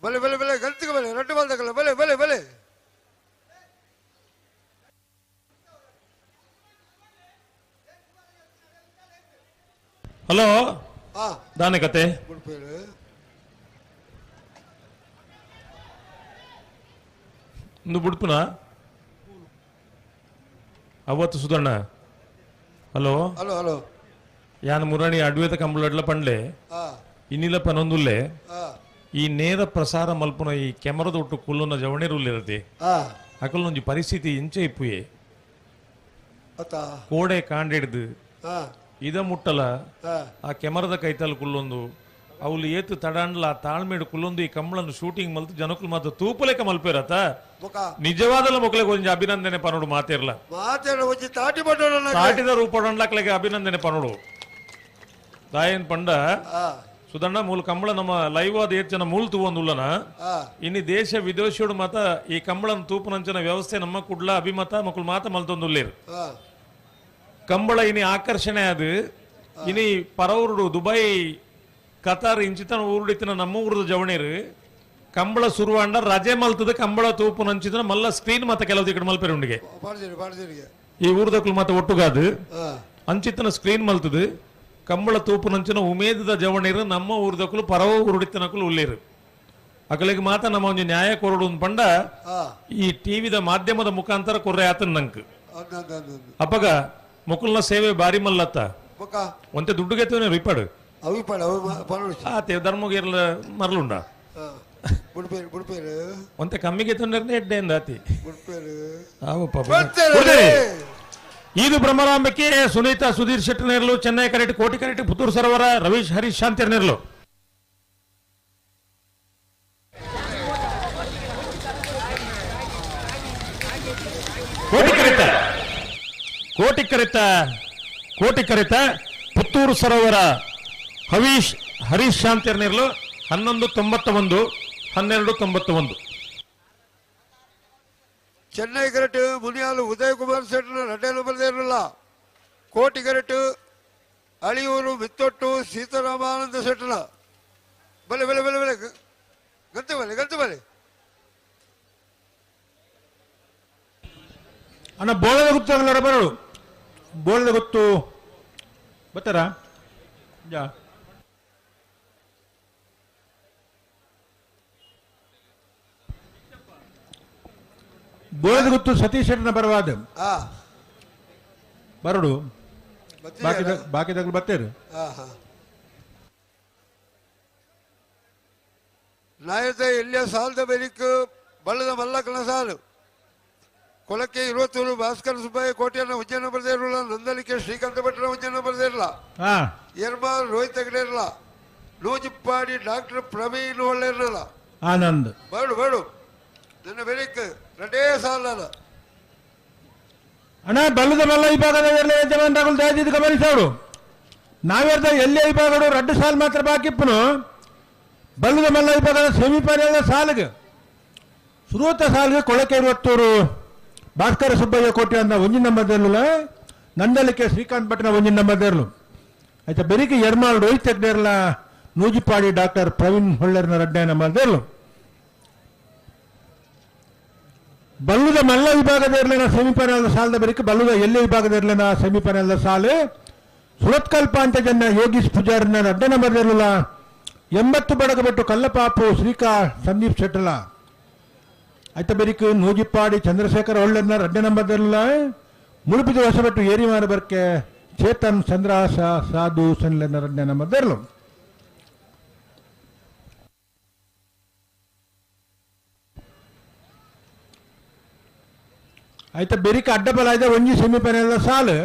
ಬಲೆ ಬಲೆ ಬಲೆ ಗಂತಿಗೆ ಬಲೆ ರೊಟ್ಟಿ ಬಾಲ್ದಕ್ಕಲ್ಲ ಬಲೆ ಬಲೆ ಬಲೆ ಹಲೋ ದಾನೆ ಕತೆ ಒಂದು ಬುಡ್ಪುನ ಅವತ್ತು ಸುಧಣ್ಣ. Hello hello hello ಯಾನ್ ಮುರಾಣಿ ಅಡ್ವೇತ ಕಂಬಳಡ್ಲ ಪಂಡ್ಲೆ ಇನ್ನಿಲ್ಲ ಪನೊಂದುಲ್ಲೆ ಈ ನೇರ ಪ್ರಸಾರ ಮಲ್ಪುನ ಈ ಕೆಮರದ ಒಟ್ಟು ಕುಲ್ಲುನ ಜವಣೇರುಲ್ಲಿರತೆ ಅಕಲೊಂಜಿ ಪರಿಸ್ಥಿತಿ ಇಂಚೆ ಇಪ್ಪುಯೆ ಕೋಡೆ ಕಾಂಡಿಡ್ದು ಇದ ಮುಟ್ಟಲ ಆ ಕೆಮರದ ಕೈತಲ್ ಕುಲ್ಲೊಂದು ಅವಳು ಏತು ತಡಾಂಡ್ಲ ತಾಳ್ಮೇಡು ಕುಲ್ಲೊಂದು ಈ ಕಂಬಳನ್ನು ಶೂಟಿಂಗ್ ಮಲ್ತು ಜನಕುಲು ಮಾತ್ರ ತೂಪುಲೆಕ ಮಲ್ಪೇರತ ನಿಜವಾದಲ ಮೊಕ್ಕಲೆಗೆ ಒಂಜಿ ಅಭಿನಂದನೆ ಪನೋಡು ಮಾತೇರ್ಲ ತಾಟಿದ ರೂಪಡಂಡ್ಲಕ್ಲೆಗೆ ಅಭಿನಂದನೆ ಪನೋಡು ದಾಯನ್ ಪಂಡ ಸುಧಣ್ಣ ಮೂಲ ಕಂಬಳ ನಮ್ಮ ಲೈವ್ ಆದ ಏತ್ ಜನ ಮೂಲ ತೂವೊಂದುಲ್ಲನ ಇನ್ನು ದೇಶ ವಿದೇಶೋಡು ಮಾತ ಈ ಕಂಬಳನ ತೂಪುನಂಚಿನ ವ್ಯವಸ್ಥೆ ನಮ್ಮ ಕುಡ್ಲ ಅಭಿಮತ ಮಕ್ಕಳು ಮಾತ ಮಲ್ತೊಂದುಲ್ಲೇರು ಕಂಬಳ ಇನಿ ಆಕರ್ಷಣೆ ಅದು ಇನಿ ಪರವರುಡು ದುಬೈ ಕತಾರ್ ಇಂಚಿತನ ಊರುಡಿತಿನ ನಮ್ಮ ಊರದ ಜವಣೇರು ಕಂಬಳ ಸುರುವಾಂಡ ರಜೆ ಮಲ್ತದ ಕಂಬಳ ತೂಪುನಂಚಿತನ ಮಲ್ಲ ಸ್ಕ್ರೀನ್ ಮಾತ ಕೆಲವು ಈ ಕಡೆ ಮಲ್ಪೆರುಂಡಿಗೆ ಈ ಊರದಕ್ಲು ಮಾತ ಒಟ್ಟುಗಾದು ಅಂಚಿತನ ಸ್ಕ್ರೀನ್ ಮಲ್ತದ ಕಂಬಳ ತೂಪುನಂಚಿನ ಉಮೇದದ ಜವಣೀರು ನಮ್ಮ ಊರದಕ್ಕಲು ಪರವ ಊರುಡಿತನಕಲು ಉಳ್ಳೇರು ಅಕಲಿಗೆ ಮಾತ ನಮ್ಮ ಒಂಜಿ ನ್ಯಾಯ ಕೊರಡು ಪಂಡ ಈ ಟಿವಿದ ಮಾಧ್ಯಮದ ಮುಖಾಂತರ ಕೊರ್ರೆ ಆತನ ನಂಕ್ ಅಪ್ಪಗ ಮುಕುಲ್ನ ಸೇವೆ ಬಾರಿ ಮಲ್ಲತ್ತ ಒಂತೆ ದುಡ್ಡುಗೆತ್ತವನೇ ರಿಪಾಡು ಆತೆ ಧರ್ಮಗೇರ್ಲ ಮರಳುಂಡ ಬುಡ್ಪೇರು ಬುಡ್ಪೇರು ಒಂತೆ ಕಮ್ಮಿಗೆ ತೊಂದರೆ ಎಡ್ಡೆ ಎಂದಾತಿ ಬುಡ್ಪೇರು ಆವಪ್ಪ ಇದು ಬ್ರಹ್ಮರಾಂಬಕ್ಕೆ ಸುನೀತಾ ಸುಧೀರ್ ಶೆಟ್ಟಿ ನೇರ್ಲು, ಚೆನ್ನೈ ಕರೆಟ್ ಕೋಟಿ ಕರೆಟ್ ಪುತ್ತೂರು ಸರೋವರ ರವೀಶ್ ಹರೀಶ್ ಶಾಂತಿರ್ ನೇರ್ಲು. ಕೋಟಿ ಕರೆತ ಕೋಟಿ ಕರೆತ ಕೋಟಿ ಕರೆತ ಪುತ್ತೂರು ಸರೋವರ ಹವೀಶ್ ಹರೀಶ್ ಶಾಂತಿರ್ ನೇರ್ಲು 11.91 12.91. ಚೆನ್ನೈ ಕರೆಟ್ ಮುನಿಯಾಲು ಉದಯ್ ಕುಮಾರ್ ಶೆಟ್ಟನ ರಡ್ಡೆ ನಂಬರ್ದೇರಲ್ಲ. ಕೋಟಿ ಕರೆಟ್ ಅಳಿಯೂರು ಮಿತ್ತೊಟ್ಟು ಸೀತಾರಾಮಾನಂದ ಶೆಟ್ಟನ. ಬಲೆ ಬಲೆ ಬಲೆ ಬಲೆ ಗಂತು ಬಲೆ ಗಂತು ಬಲೆ. ಅಣ್ಣ ಬೋಳದ ಗುತ್ತು ಆಗಲಾರ ಬರೋಳು ಬೋಳದ ಗೊತ್ತು ಬರ್ತಾರ ಯಾ ಬೋಳದ ಗೊತ್ತು ಸತೀಶ್ ಶೆಟ್ಟನ ಬರವಾದ ಬರಡು ಬಾಕಿದ ಬಾಕಿದಾಗಲು ಬರ್ತೇರು. ನಾಯಕ ಎಲ್ಲಿಯ ಸಾಲದ ಬೆರಿಕ್ ಬಳ್ಳದ ಮಲ್ಲಕನ ಸಾಲು ಕೊಲಕ್ಕೆ 21 ಭಾಸ್ಕರ ಸುಬ್ಬಯ್ಯ ಕೋಟೆಯನ್ನು ಉಜ್ಜಯನ ಬರೆದಿರಲ್ಲ. ನಂದಲಿಕೆ ಶ್ರೀಕಾಂತ ಭಟ್ರ ಉಜ್ಜಯನ ಬರೆದಿರಲ್ಲ. ಯರ್ಮಾಲ್ ರೋಹಿತ್ ಹೆಗಡೆ ಇರಲ್ಲ. ನೂಜಿಪ್ಪಾಡಿ ಡಾಕ್ಟರ್ ಪ್ರವೀಣ್ ಒಳ್ಳೆ ಇರಲ್ಲ. ಆನಂದ್ ಬೇಡು ಬೇಡು ನನ್ನ ಬೆರಿಕ್ ರಡೇ ಸಾಲ ಅಣ್ಣ ಬಲ್ಲದ ಮಲ್ಲ ವಿಭಾಗದ ಯಜಮಾನರಾಗಲು ದಯದಿದ್ದು ಗಮನಿಸೋಡು. ನಾವೇರ್ದ ಎಲ್ಲೇ ವಿಭಾಗಡು ರಡ್ಡು ಸಾಲು ಮಾತ್ರ ಬಾಕಿಪ್ಪನು. ಬಲ್ಲದ ಮಲ್ಲ ವಿಭಾಗದ ಸೆಮಿಫೈನಲ್ ಸಾಲಿಗೆ ಸುರೂತ ಸಾಲಿಗೆ ಕೊಳಕೆ 21 ಭಾಸ್ಕರ ಸುಬ್ಬಯ್ಯ ಕೋಟೆ ಅಂದ ಒಂಜಿನ ನಂಬರ್ದೇರ್ಲು, ನಂದಲಿಕೆ ಶ್ರೀಕಾಂತ್ ಭಟ್ನ ಒಂಜಿನ ನಂಬರ್ದೇರ್ಲು. ಆಯ್ತಾ ಬೆರಿಕೆ ಯರ್ಮಾಲ್ ರೋಹಿತ್ ಹೆಗ್ಡೇರ್ಲ ನೂಜಿಪಾಡಿ ಡಾಕ್ಟರ್ ಪ್ರವೀಣ್ ಹೊಳ್ಳರ್ನ ರಡ್ಡೆ ನಂಬರ್ದೇರ್ಲು. ಬಲ್ಲುದ ಮಲ್ಲ ವಿಭಾಗದ ಇರಲಿನ ಸೆಮಿಫೈನಲ್ ಸಾಲದ ಬಳಿಕ ಬಲ್ಲುದ ಎಲ್ಲೆ ವಿಭಾಗದ ಇರಲಿನ ಸೆಮಿಫೈನಲ್ ಸಾಲು ಸುರತ್ಕಲ್ ಪಾಂಚಜನ್ಯ ಯೋಗೀಶ್ ಪೂಜಾರಿನ ರಡ್ಡೆ ನಂಬರ್ ಇರಲಿಲ್ಲ. 80 ಬಡಗ ಬಿಟ್ಟು ಕಲ್ಲಪಾಪು ಶ್ರೀಕಾ ಸಂದೀಪ್ ಶೆಟ್ಟಲ. ಆಯ್ತ ಬೆರಿಕು ನೂಜಿಪ್ಪಾಡಿ ಚಂದ್ರಶೇಖರ್ ಒಳ್ಳೆನ ರಡ್ಡೆ ನಂಬರ್ ಇರಲಿಲ್ಲ. ಮುಳುಪಿದ ಹೊಸಬೆಟ್ಟು ಏರಿಮಾರ ಬರ್ಕೆ ಚೇತನ್ ಚಂದ್ರಹಾಸ ಸಾಧು ಸನ್ಲೆನ ರಡ್ಡೆ ನಂಬರ್ ಇರಲು. ಆಯ್ತಾ ಬೆರಿಕ ಅಡ್ಡಬಲ ಇದೆ ಒಂಜಿ ಸೆಮಿಫೈನಲ್ ಸಾಲು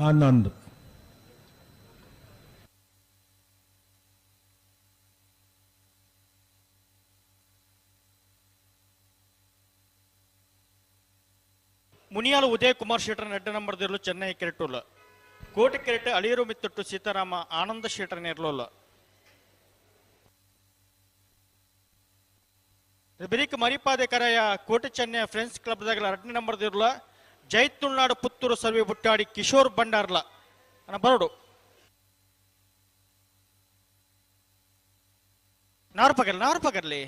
ಆನಂದ್. ಮುನಿಯಾಲು ಉದಯ್ ಕುಮಾರ್ ಶೆಟ್ಟರ್ ನೆಡ್ಡ ನಂಬರ್ ದಿರಲು ಚೆನ್ನೈ ಕೆರೆಟುಲ್ಲ. ಕೋಟಿ ಕೆರೆಟ್ ಅಳಿಯರು ಮಿತ್ತೊಟ್ಟು ಸೀತಾರಾಮ ಆನಂದ ಶೆಟ್ಟರ್ ನೇರ್ಲೋಲ್ಲ. ಬೆರಿಕ್ ಮರಿಪಾದೆ ಕರೆಯ ಕೋಟೆ ಚೆನ್ನೈ ಫ್ರೆಂಡ್ಸ್ ಕ್ಲಬ್ ದಾಗಲ 2ನೇ ನಂಬರ್ ದಿರಲ ಜೈ ತುಳುನಾಡು ಪುತ್ತೂರು ಸರ್ವೆ ಬುಟ್ಟಾಡಿ ಕಿಶೋರ್ ಭಂಡಾರ್ಲ ಅಣ್ಣ ಬರೋಡು. ನಾರು ಪಗರ್ಲಿ ನಾರು ಪಗರ್ಲಿ.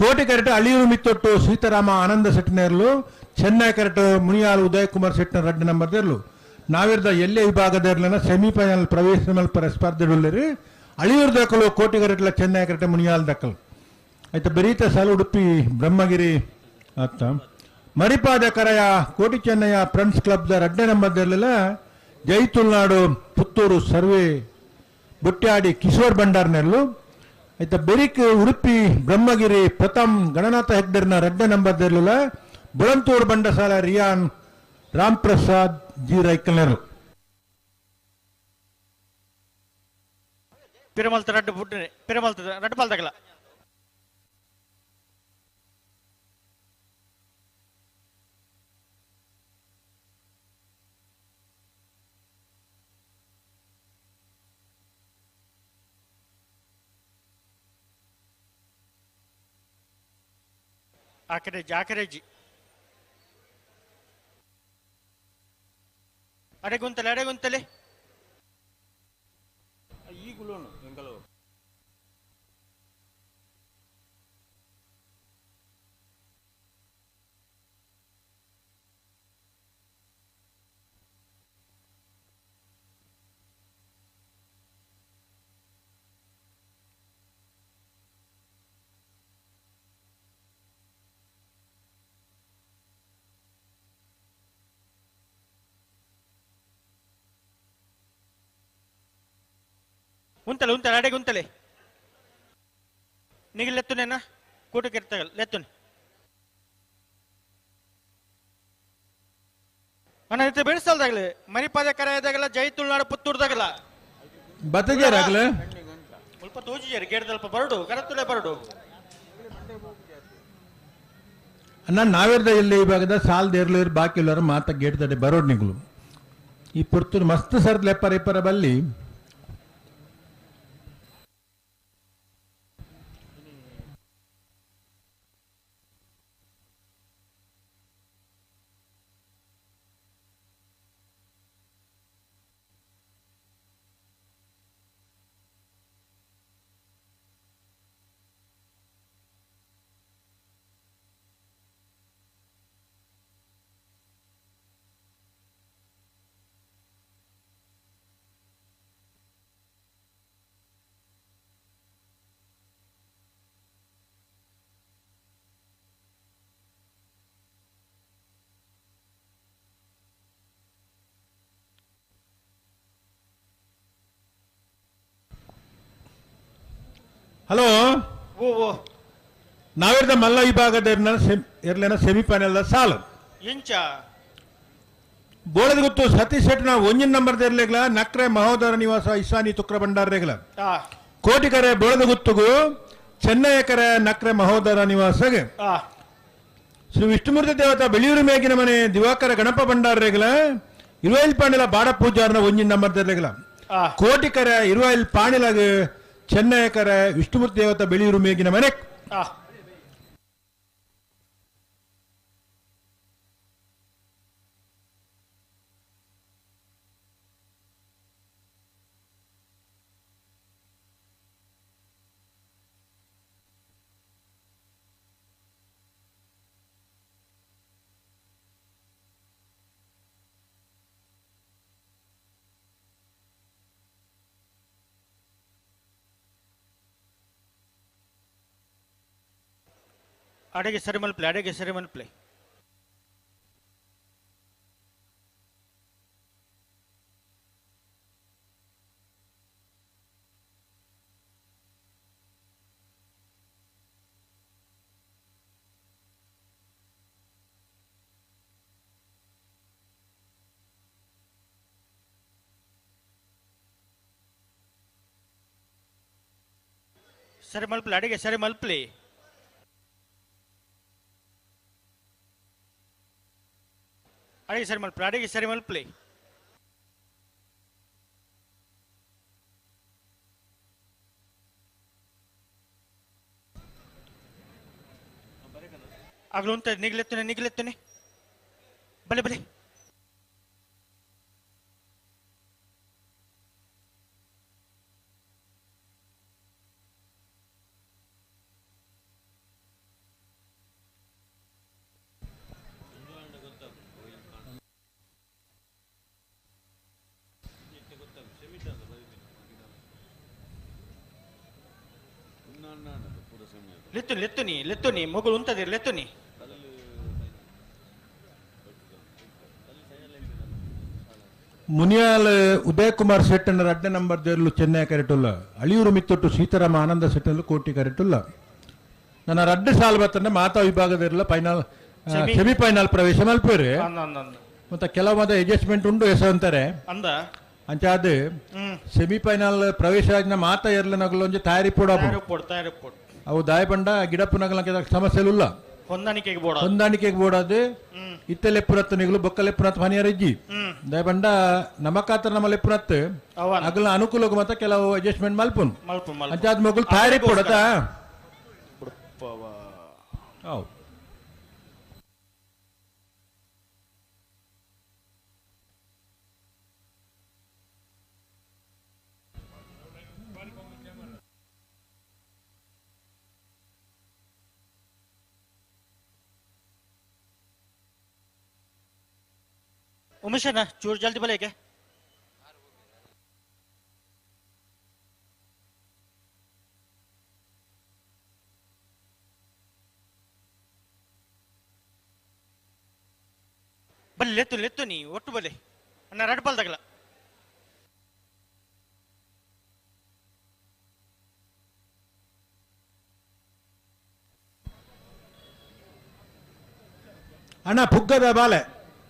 ಕೋಟಿ ಕರೆಟ್ ಅಳಿಯೂರು ಮಿತ್ತೊಟ್ಟು ಸೀತಾರಾಮ ಆನಂದ ಶೆಟ್ಟನೇರ್ಲು, ಚೆನ್ನೈ ಕರೆಟ್ ಮುನಿಯಾಲು ಉದಯ್ ಕುಮಾರ್ ಶೆಟ್ಟನ ರಡ್ಡು ನಂಬರ್ ದೇರ್ಲು. ನಾವಿರ್ದ ಎಲ್ಲೇ ವಿಭಾಗದ ಇರ್ಲನ ಸೆಮಿಫೈನಲ್ ಪ್ರವೇಶ ಮಲ್ಪರ ಸ್ಪರ್ಧೆಡುಳ್ಳೇರಿ. ಅಳಿಯೂರು ದಕ್ಕಲು ಕೋಟಿ ಕರೆಟ್ಲ ಚೆನ್ನೈ ಕರೆಟ್ ಮುನಿಯಾಲ್ ದಕ್ಕಲು. ಆಯ್ತಾ ಬೆರೀತ ಸಾಲು ಉಡುಪಿ ಬ್ರಹ್ಮಗಿರಿ ಆತ ಮರಿಪಾದ ಕರೆಯ ಕೋಟಿ ಚೆನ್ನಯ್ಯ ಫ್ರೆಂಡ್ಸ್ ಕ್ಲಬ್ದ ರಡ್ಡೆ ನಂಬರ್ ದೇರ್ಲಿಲ್ಲ ಜೈ ತುಳುನಾಡು ಪುತ್ತೂರು ಸರ್ವೆ ಬುಟ್ಯಾಡಿ ಕಿಶೋರ್ ಭಂಡಾರ್ನೆರ್ಲು. ಆಯ್ತಾ ಬೆರಿಕ್ ಉಡುಪಿ ಬ್ರಹ್ಮಗಿರಿ ಪ್ರಥಮ್ ಗಣನಾಥ ಹೆಗ್ಡರ್ನ ರಡ್ಡೆ ನಂಬರ್ ದೇರ್ಲಿಲ್ಲ ಬುಳಂತೂರು ಬಂಡಸಾಲ ರಿಯಾನ್ ರಾಮ್ ಪ್ರಸಾದ್ ಜಿ ರೈಕಲ್ನರು. ಪಿರಮಲ್ತ ರಡ್ಡು ಬುಡ್ಡೆ ಪಿರಮಲ್ತ ರಡ್ಡು ಪಾಲ್ದಾಗಲ. ಆಕರೇಜಿ ಆಕರೇಜಿ ಅಡೆಗುಂತಲೆ ಅಡೆಗುಂತಲೆ. ಉಂತಲೆ ಉಂತಲೆ ಅಡೆಗೆ ಉಂತಲೆ ನಿಗಿಲ್ ಲೆತ್ತುನೇನ ಕೂಟಕ್ಕೆ ಇರ್ತಗಲ್ ಲೆತ್ತುನೆ ಅಣ್ಣ ಇತ್ತೆ ಬೆಳೆಸಲ್ದಾಗಲಿ ಮರಿಪಾದ ಕರೆಯದಾಗಲ್ಲ ಜೈ ತುಳುನಾಡು ಪುತ್ತೂರ್ದಾಗಲ್ಲ ಬತ್ತಜಾರಾಗಲೇ ಸ್ವಲ್ಪ ತೋಜಿಜಾರಿ ಗೇಡ್ದಲ್ಪ ಬರಡು ಕರತುಲೆ ಬರಡು ಅಣ್ಣ ನಾವೇರ್ದ ಇಲ್ಲಿ ವಿಭಾಗದ ಸಾಲ್ ದೇರ್ಲೇರು ಬಾಕಿ ಇಲ್ಲರ ಮಾತ ಗೇಟ್ ತಡೆ ಬರೋಡ್ ನಿಗುಲು ಈ ಪುರ್ತೂರು ಮಸ್ತ್ ಸರ್ದ್ ಲೆಪ್ಪರ ಇಪ್ಪರ ಬಲ್ಲಿ ಹಲೋ ಓ ಓ ನಾವೇರ್ದ ಮಲ್ಲ ವಿಭಾಗದ ಎರ್ಲೇನ ಸೆಮಿಫೈನಲ್ ಸಾಲು ಇಂಚ ಬೋಳದ ಗೊತ್ತು ಸತೀಶ್ ಶೆಟ್ನ ಒಂಜಿನ ನಂಬರ್ ದೇರ್ಲೇಗ್ಲ ನಕ್ರೆ ಮಹೋದರ ನಿವಾಸ ಇಸಾನಿ ತುಕ್ರ ಭಂಡಾರ ರೇಗ್ಲ ಆ ಕೋಟಿಕರೆ ಬೋಳದ ಗುತ್ತುಗು ಚೆನ್ನಯ್ಯಕರೆ ನಕ್ರೆ ಮಹೋದರ ನಿವಾಸಗೆ ಆ ಶ್ರೀ ವಿಷ್ಣುಮೂರ್ತಿ ದೇವತಾ ಬೆಳಿಯೂರು ಮೇಗಿನ ಮನೆ ದಿವಾಕರ ಗಣಪ ಭಂಡಾರ ರೇಗ್ಲ ಇರುವೈಲ್ ಪಾಣಿಲ ಬಾಡ ಪೂಜಾರನ ಒಂಜಿನ ನಂಬರ್ ದೇರ್ಲೇಗ್ಲ ಆ ಕೋಟಿಕರೆ ಇರುವೈಲ್ ಪಾಣಿಲಾಗ ಚೆನ್ನಯ್ಯಕರೆ ವಿಷ್ಣುಮೂರ್ತಿ ದೇವತಾ ಬೆಳಿಯೂರು ಮೇಗಿನ ಮನೆ ಆ ಅಡೆಗೆ ಸರಿ ಮಲ್ಪ್ಲೆ ಅಡೆಗೆ ಸರಿ ಮಲ್ಪ್ಲೆ ಸರಿ ಮಲ್ಪ್ಲೆ ಅಡೆಗೆ ಸರಿ ಮಲ್ಪ್ಲೆ ಅಡಿಗೆ ಸರಿ ಮಲ್ಪ್ಲೆ ಅಡಿಗೆ ಸರಿ ಮಲ್ಪ್ಲೆ ಆಗಲು ಉಂಟ ನಿಗ್ಲೆತ್ತುನೆ ನಿಗ್ಲೆತ್ತುನೆ ಬಲೆ ಬಲೆ ಲೆತ್ತುನಿ ಲೆತ್ತುನಿ ಲೆತ್ತುನಿ ಮಗಳು ಉಂಟದಿರ್ ಲೆತ್ತುನಿ ಮುನಿಯಾಲ್ ಉದಯ್ ಕುಮಾರ್ ಶೆಟ್ಟನ ರಡ್ಡ ನಂಬರ್ ದೇರ್ಲು ಚೆನ್ನೈ ಕರೆಟುಲ್ಲ ಅಳಿಯೂರು ಮಿತ್ತೊಟ್ಟು ಸೀತಾರಾಮ ಆನಂದ ಶೆಟ್ಟಲು ಕೋಟಿ ಕರೆಟುಲ್ಲ ನನ್ನ ರಡ್ಡ ಸಾಲ್ ಬತ್ತಂದ್ರೆ ಮಾತಾ ವಿಭಾಗದಿರಲ್ಲ ಫೈನಲ್ ಸೆಮಿಫೈನಲ್ ಪ್ರವೇಶ ಮಲ್ಪೇರು ಅಂದ ಅಂದ ಅಂದ ಮತ್ತೆ ಕೆಲವು ಮಾತ ಅಡ್ಜಸ್ಟ್ಮೆಂಟ್ ಉಂಡು ಹೆಸರು ಅಂತಾರೆ ಅಂದ ಅಂಚಾದ ಸೆಮಿಫೈನಲ್ ಪ್ರವೇಶ ಆಗಿನ ಮಾತಾ ಎರ್ಲ ನಗಲು ಒಂಜಿ ತಯಾರಿ ಪೋಡ ತಯಾರಿ ಪೋಡು ತಯಾರಿ ಪೋಡು ಅವು ದಾಯಪಂಡ ಗಿಡಪ್ಪು ನಗಲ ಸಮಸ್ಯೆ ಇಲ್ಲ ಹೊಂದಾಣಿಕೆಗೆ ಬೋಡ ಹೊಂದಾಣಿಕೆಗೆ ಬೋಡಾದು ಇತ್ತೆ ಲೆಪ್ಪುರತ್ತು ನಿಗಲು ಬೊಕ್ಕ ಲೆಪ್ಪುರತ್ತು ಮನಿಯರ ಇಜ್ಜಿ ದಯಪಂಡ ನಮಕಾತ್ರ ನಮ್ಮ ಲೆಪ್ಪುರತ್ತು ಅಗಲ ಅನುಕೂಲಕ್ಕೆ ಮತ್ತೆ ಕೆಲವು ಅಡ್ಜಸ್ಟ್ಮೆಂಟ್ ಮಲ್ಪುನ್ ಮಲ್ಪ ಮಲ್ಪ ಅಂಚಾದ ಮಗುಲು ತಯಾರಿ ಪೋಡತ ಹೌದು ಉಮೇಶಣ್ಣ ಚೂರು ಜಲ್ದಿ ಬಲೇಕೆ ಬಲ್ಲೆ ಲೆತ್ತು ಲೆತ್ತು ನೀ ಒಟ್ಟು ಬಲ್ಲೆ ಅಣ್ಣ ರಡ್ ಬಲ್ದಾಗಲ ಅಣ್ಣ ಪುಗ್ಗದ ಬಾಲೆ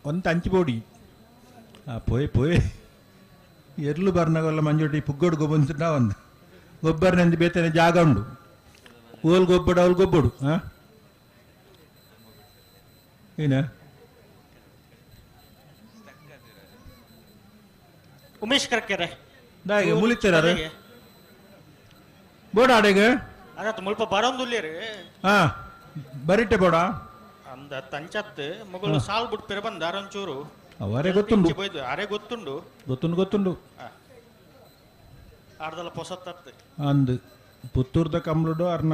ಒಂತ ಅಂಚಿ ಬೋಡಿ ಪೋಯ್ ಪೋಯ್ ಎರ್ಲು ಬರ್ನಗಲ್ಲ ಮಂಜೊಟ್ಟಿ ಪುಗ್ಗಡು ಗೊಬ್ಬಂತ ಒಂದು ಗೊಬ್ಬರನೆಂದು ಬೇತನೆ ಜಾಗ ಉಂಡು ಓಲ್ ಗೊಬ್ಬಡು ಅವಳು ಗೊಬ್ಬಡು ಹಾಂ ಏನ ಉಮೇಶ್ ಕರ್ಕೆರೆ ದಾಗೆ ಮುಲಿತಾರ ಬೋಡ ಅಡೆಗೆ ಅದತ್ತು ಮುಲ್ಪ ಬರೋಂದುಲ್ಲೇರಿ ಹಾ ಬರಿಟೆ ಬೋಡ ಅಂದ ತಂಚತ್ ಮಗಳು ಸಾಲ್ ಬಿಟ್ಟು ಪೆರ ಬಂದ ಅರಂಚೂರು ಅವರೇ ಗೊತ್ತುಂಡು ಅರೆ ಗೊತ್ತುಂಡು ಗೊತ್ತುಂಡು ಗೊತ್ತುಂಡು ಅರ್ಧಲ ಪೊಸತ್ತತ್ತು ಅಂದ್ ಪುತ್ತೂರ್ದ ಕಮ್ಲುಡು ಅರ್ನ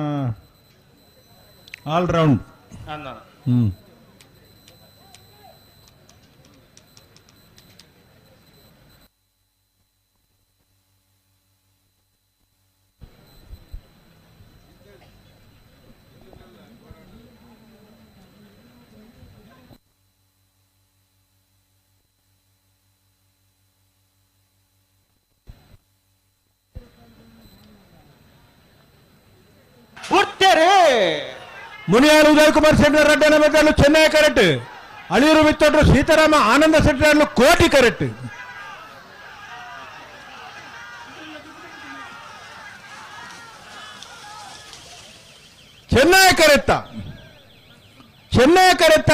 ಆಲ್ ರೌಂಡ್ ಅಂದ ಹ್ಮ್ ಮುನಿಯಾರು ಉದಯ್ ಕುಮಾರ್ ಶೆಟ್ಟರ್ ರಡ್ಡನ ಮಧ್ಯಲು ಚೆನ್ನೈ ಕರೆಕ್ಟ್ ಅಳಿಯೂರು ಮಿತ್ತೊಡ್ರು ಸೀತಾರಾಮ ಆನಂದ ಶೆಟ್ಟರ್ ಕೋಟಿ ಕರೆಕ್ಟ್ ಚೆನ್ನೈ ಕರೆತ್ತ ಚೆನ್ನೈ ಕರೆತ್ತ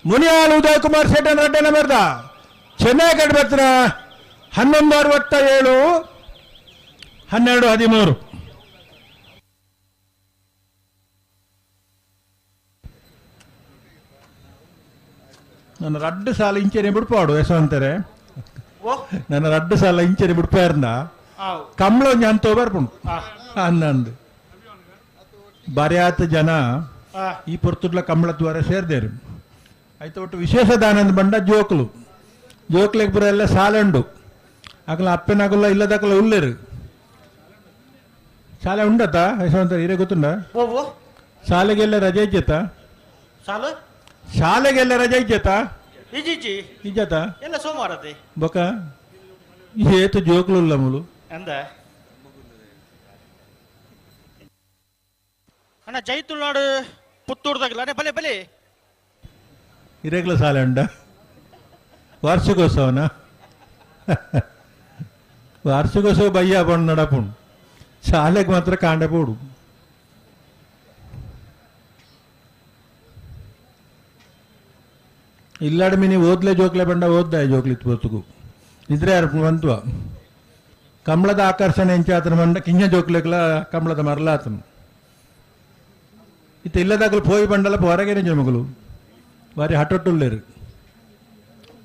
ಮುನಿಯಾಲು ಉದಯ್ ಕುಮಾರ್ ಶೆಟ್ಟರ್ ರಡ್ಡನ ಮೆರ್ದ ಚೆನ್ನೈ ಕರೆಕ್ಟ್ ಬರ್ತಾರ 11:67 12:13. ನನ್ನ ರಡ್ಡು ಸಾಲ ಇಂಚೆನೆ ಬಿಡ್ಪಾಡು ಯಶವಂತರೆ ನನ್ನ ರಡ್ಡು ಸಾಲ ಇಂಚೆನೆ ಬಿಡ್ಪಾರ್ನ ಕಮ್ಳ ಒಂಜಿ ಅಂತೋ ಬರ್ಪುಂಡು ಅನ್ನಂದು ಬರ್ಯಾತ ಜನ ಈ ಪೊರ್ತುಡ್ಲ ಕಮ್ಳ ದ್ವಾರ ಸೇರ್ದೇರು ಆಯ್ತು. ಒಟ್ಟು ವಿಶೇಷ ದಾನಂದ ಬಂಡ ಜೋಕ್ಲು ಜೋಕ್ಲೆಗ್ ಬರ ಎಲ್ಲ ಸಾಲೆ ಉಂಡು ಅಗಲ ಅಪ್ಪೆನಗಲ್ಲ ಇಲ್ಲದಕಲ ಉಲ್ಲೇರು ಶಾಲೆ ಉಂಡತ ಯಶವಂತರ ಹಿರೇ ಗೊತ್ತುಂಡ ಶಾಲೆಗೆಲ್ಲ ರಜೆ ಇಜ್ಜತ ಶಾಲೆಗೆಲ್ಲ ರಜೆ ಇಜ್ಜತ ಇಜ್ಜತ ಎಲ್ಲ ಸೋಮವಾರ ಬೊಕ ಏತು ಜೋಕ್ಲು ಉಲ್ಲ ಮುಲು ಅಂದ ಅಣ್ಣ ಜೈ ತುಳುನಾಡು ಪುತ್ತೂರ್ದಾಗಲ್ಲ ಅಣ್ಣ ಬಲೆ ಬಲೆ ಹಿರೇಗ್ಲ ಶಾಲೆ ಉಂಡ ವಾರ್ಷಿಕೋತ್ಸವನ ವಾರ್ಷಿಕೋತ್ಸವ ಬಯ್ಯ ಬಂದು ನಡಪುಂಡು ಶಾಲೆಗೆ ಮಾತ್ರ ಕಾಂಡೆ ಪೋಡು. ಇಲ್ಲಾಡ ಮಿನಿ ಓದ್ಲೆ ಜೋಕ್ಲೆ ಬಂಡ ಓದ್ದ ಜೋಕ್ಲಿ ಪೊತ್ತುಗು ಇದ್ರೆ ಬಂತುವ ಕಮಲದ ಆಕರ್ಷಣೆ ಎಂಚಾತನ ಬಂಡ ಕಿಂಜ ಜೋಕ್ಲೆಗ್ಲ ಕಮಲದ ಮರಲಾತನು ಇತ್ತ ಇಲ್ಲದಾಗಲು ಪೋಯಿ ಬಂಡಲ ಹೊರಗೇನೆ ಜಮಗಳು ಬಾರಿ ಹಟೊಟ್ಟುಲ್ಲೇರು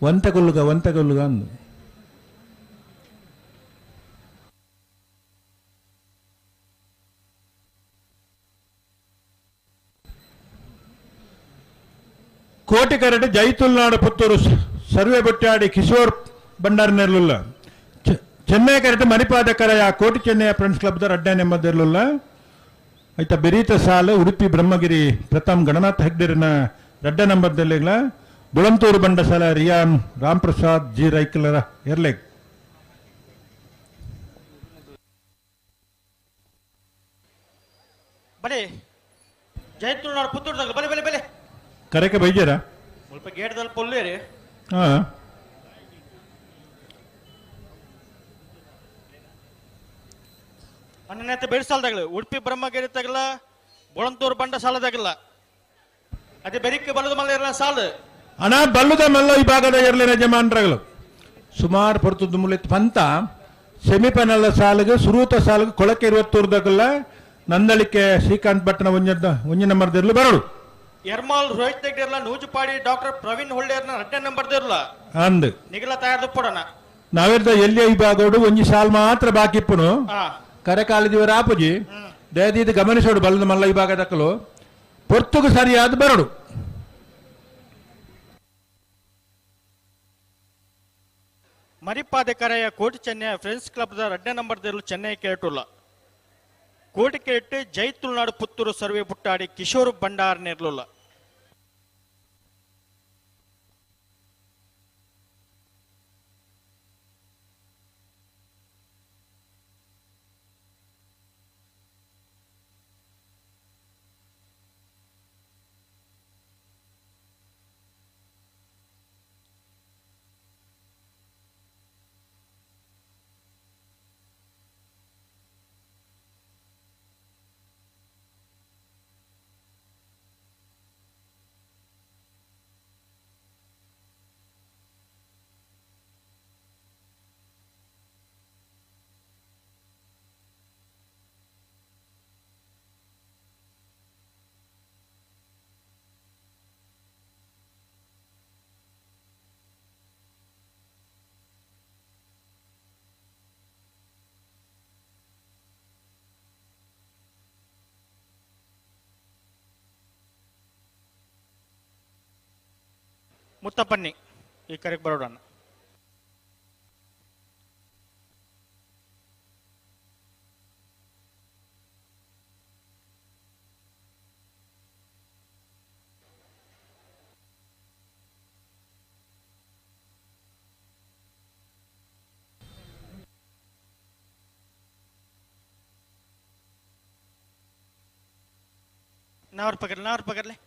ಒಂತೆ ಕೊಲ್ಲುಗ ಒಂತೆ ಕೊಲ್ಲುಗ ಅಂದು. ಕೋಟಿ karate ಜೈತುಲ್ನಾಡು Puttur survey ಬೊಟ್ಟಾಡಿ Kishore Bhandar ನೆರ್ಲುಲ್ಲ Chennai karate ಮಣಿಪಾದ ಕರೆಯ ಕೋಟಿ ಚೆನ್ನೈಯ ಫ್ರೆಂಡ್ಸ್ ಕ್ಲಬ್ ಅಡ್ಡ ನೆಮ್ಮದಿರ್ಲುಲ್ಲ ಆಯ್ತಾ. ಬೆರೀತ ಸಾಲು ಉಡುಪಿ ಬ್ರಹ್ಮಗಿರಿ ಪ್ರಥಮ್ ಗಣನಾಥ್ ಹೆಗ್ಡೆರಿನ ರಡ್ಡ ನಂಬರ್ದಲ್ಲಿಗ್ಲ ಬುಳಂತೂರು ಬಂಡಸಾಲ ರಿಯಾನ್ ರಾಮ್ ಪ್ರಸಾದ್ ಜಿ ರೈಕಲರ ಎರ್ಲೆಗ್ ಬಲೆ ಜೈತುಲ್ನಾಡು ಪುತ್ತೂರು ಬಲೆ ಬಲೆ ಬಲೆ ಕರೆಕೆ ಬೈಜಾರ ಸ್ವಲ್ಪ ಗೇಟ್ದಲ್ಲಿ ಪೊಲ್ಲೇರಿ ಹಾ ಅಣ್ಣನೇತ ಬೇಡ್ಸಾಲದಾಗಲ ಉಡುಪಿ ಬ್ರಹ್ಮಗಿರಿ ತಗಲ ಬೊಳಂತೂರು ಬಂಡ ಸಾಲದಾಗಲ್ಲ ಅದೇ ಬೆರಿಕೆ ಬಲ್ಲದ ಮಲ್ಲ ಇರಲ್ಲ ಸಾಲು ಅಣ್ಣ ಬಲ್ಲದ ಮಲ್ಲ ಈ ಭಾಗದ ಇರಲಿನ ಯಜಮಾನ್ರಗಳು ಸುಮಾರು ಪೊರ್ತದ ಮುಲಿತ್ ಪಂತ ಸೆಮಿಫೈನಲ್ ಸಾಲಿಗೆ ಸುರೂತ ಸಾಲಿಗೆ ಕೊಳಕೆ ಇರುವತ್ತೂರ್ದಾಗಲ್ಲ ನಂದಳಿಕೆ ಶ್ರೀಕಾಂತ್ ಭಟ್ನ ಒಂಜ ನಂಬರ್ದಿರ್ಲು ಬರಡು ಎರ್ಮಾಲ್ ರೋಹಿತ್ ತೆಗ್ದಿರಲ್ಲ ನೂಜುಪಾಡಿ ಡಾಕ್ಟರ್ ಪ್ರವೀಣ್ ಹೊಳ್ಳೆಯರ್ನ ರಡ್ಡೆ ನಂಬರ್ ದಿರ್ಲ ಅಂದ್ ನಿಗಲ ತಯಾರು ಪಡೋಣ ನಾವಿರ್ದ ಎಲ್ಲಿ ಈ ಭಾಗೋಡು ಒಂಜಿ ಸಾಲ್ ಮಾತ್ರ ಬಾಕಿ ಇಪ್ಪುನು ಕರೆಕಾಲದಿವರ ಆಪುಜಿ ದಯದೀದ ಗಮನಿಸೋಡು ಬಲ್ಲದ ಮಲ್ಲ ಈ ಭಾಗದಕ್ಕಲು ಪೊರ್ತುಗು ಸರಿಯಾದ ಬರಡು. ಮರಿಪಾದೆ ಕರೆಯ ಕೋಟಿ ಚೆನ್ನೈ ಫ್ರೆಂಡ್ಸ್ ಕ್ಲಬ್ ರಡ್ಡೆ ನಂಬರ್ ದಿರ್ಲು ಚೆನ್ನೈ ಕೇಟುಲ್ಲ ಕೋಟಿ ಕೇಟ್ ಜೈ ತುಳುನಾಡು ಪುತ್ತೂರು ಸರ್ವೆ ಪುಟ್ಟಾಡಿ ಕಿಶೋರ್ ಭಂಡಾರ್ ನೆರ್ಲುಲ್ಲ. ಮುತ್ತಪ್ಪನ್ನಿ ಈ ಕರೆಗೆ ಬರೋಣ. नावर पकड़, नावर पकड़ ले.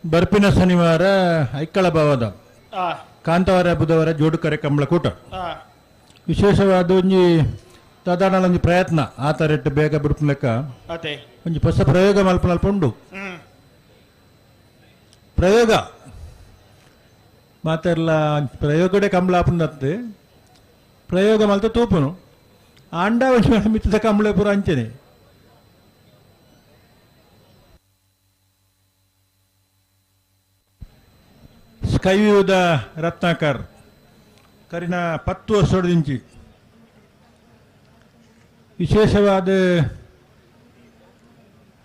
ಬರ್ಪಿನ ಶನಿವಾರ ಐಕ್ಕಳ ಭಾವದ ಕಾಂತಾವರ ಬುಧವಾರ ಜೋಡುಕರೆ ಕಂಬಳಕೂಟ ವಿಶೇಷವಾದ ಒಂಜಿ ಸಾಧಾರಣ ಒಂಜಿ ಪ್ರಯತ್ನ ಆ ತರೆಟ್ಟು ಬೇಗ ಬಿಡ್ಪು ಲೆಕ್ಕ ಒಂಜಿ ಹೊಸ ಪ್ರಯೋಗ ಮಲ್ಪನಲ್ಪ ಉಂಡು ಪ್ರಯೋಗ ಮಾತೆಲ್ಲ ಪ್ರಯೋಗಡೆ ಕಂಬಳ ಆಪುಂಡತ್ತೆ ಪ್ರಯೋಗ ಮಲ್ತ ತೂಪುನು ಆಂಡ ಒಂಜಿ ಮಿತ್ತದ ಕಂಬಳ ಪೂರ ಅಂಚನೆ. ಸ್ಕೈವ್ಯೂದ ರತ್ನಾಕರ್ ಕರಿನ 10 ವರ್ಷದಿಂಚಿ ವಿಶೇಷವಾದ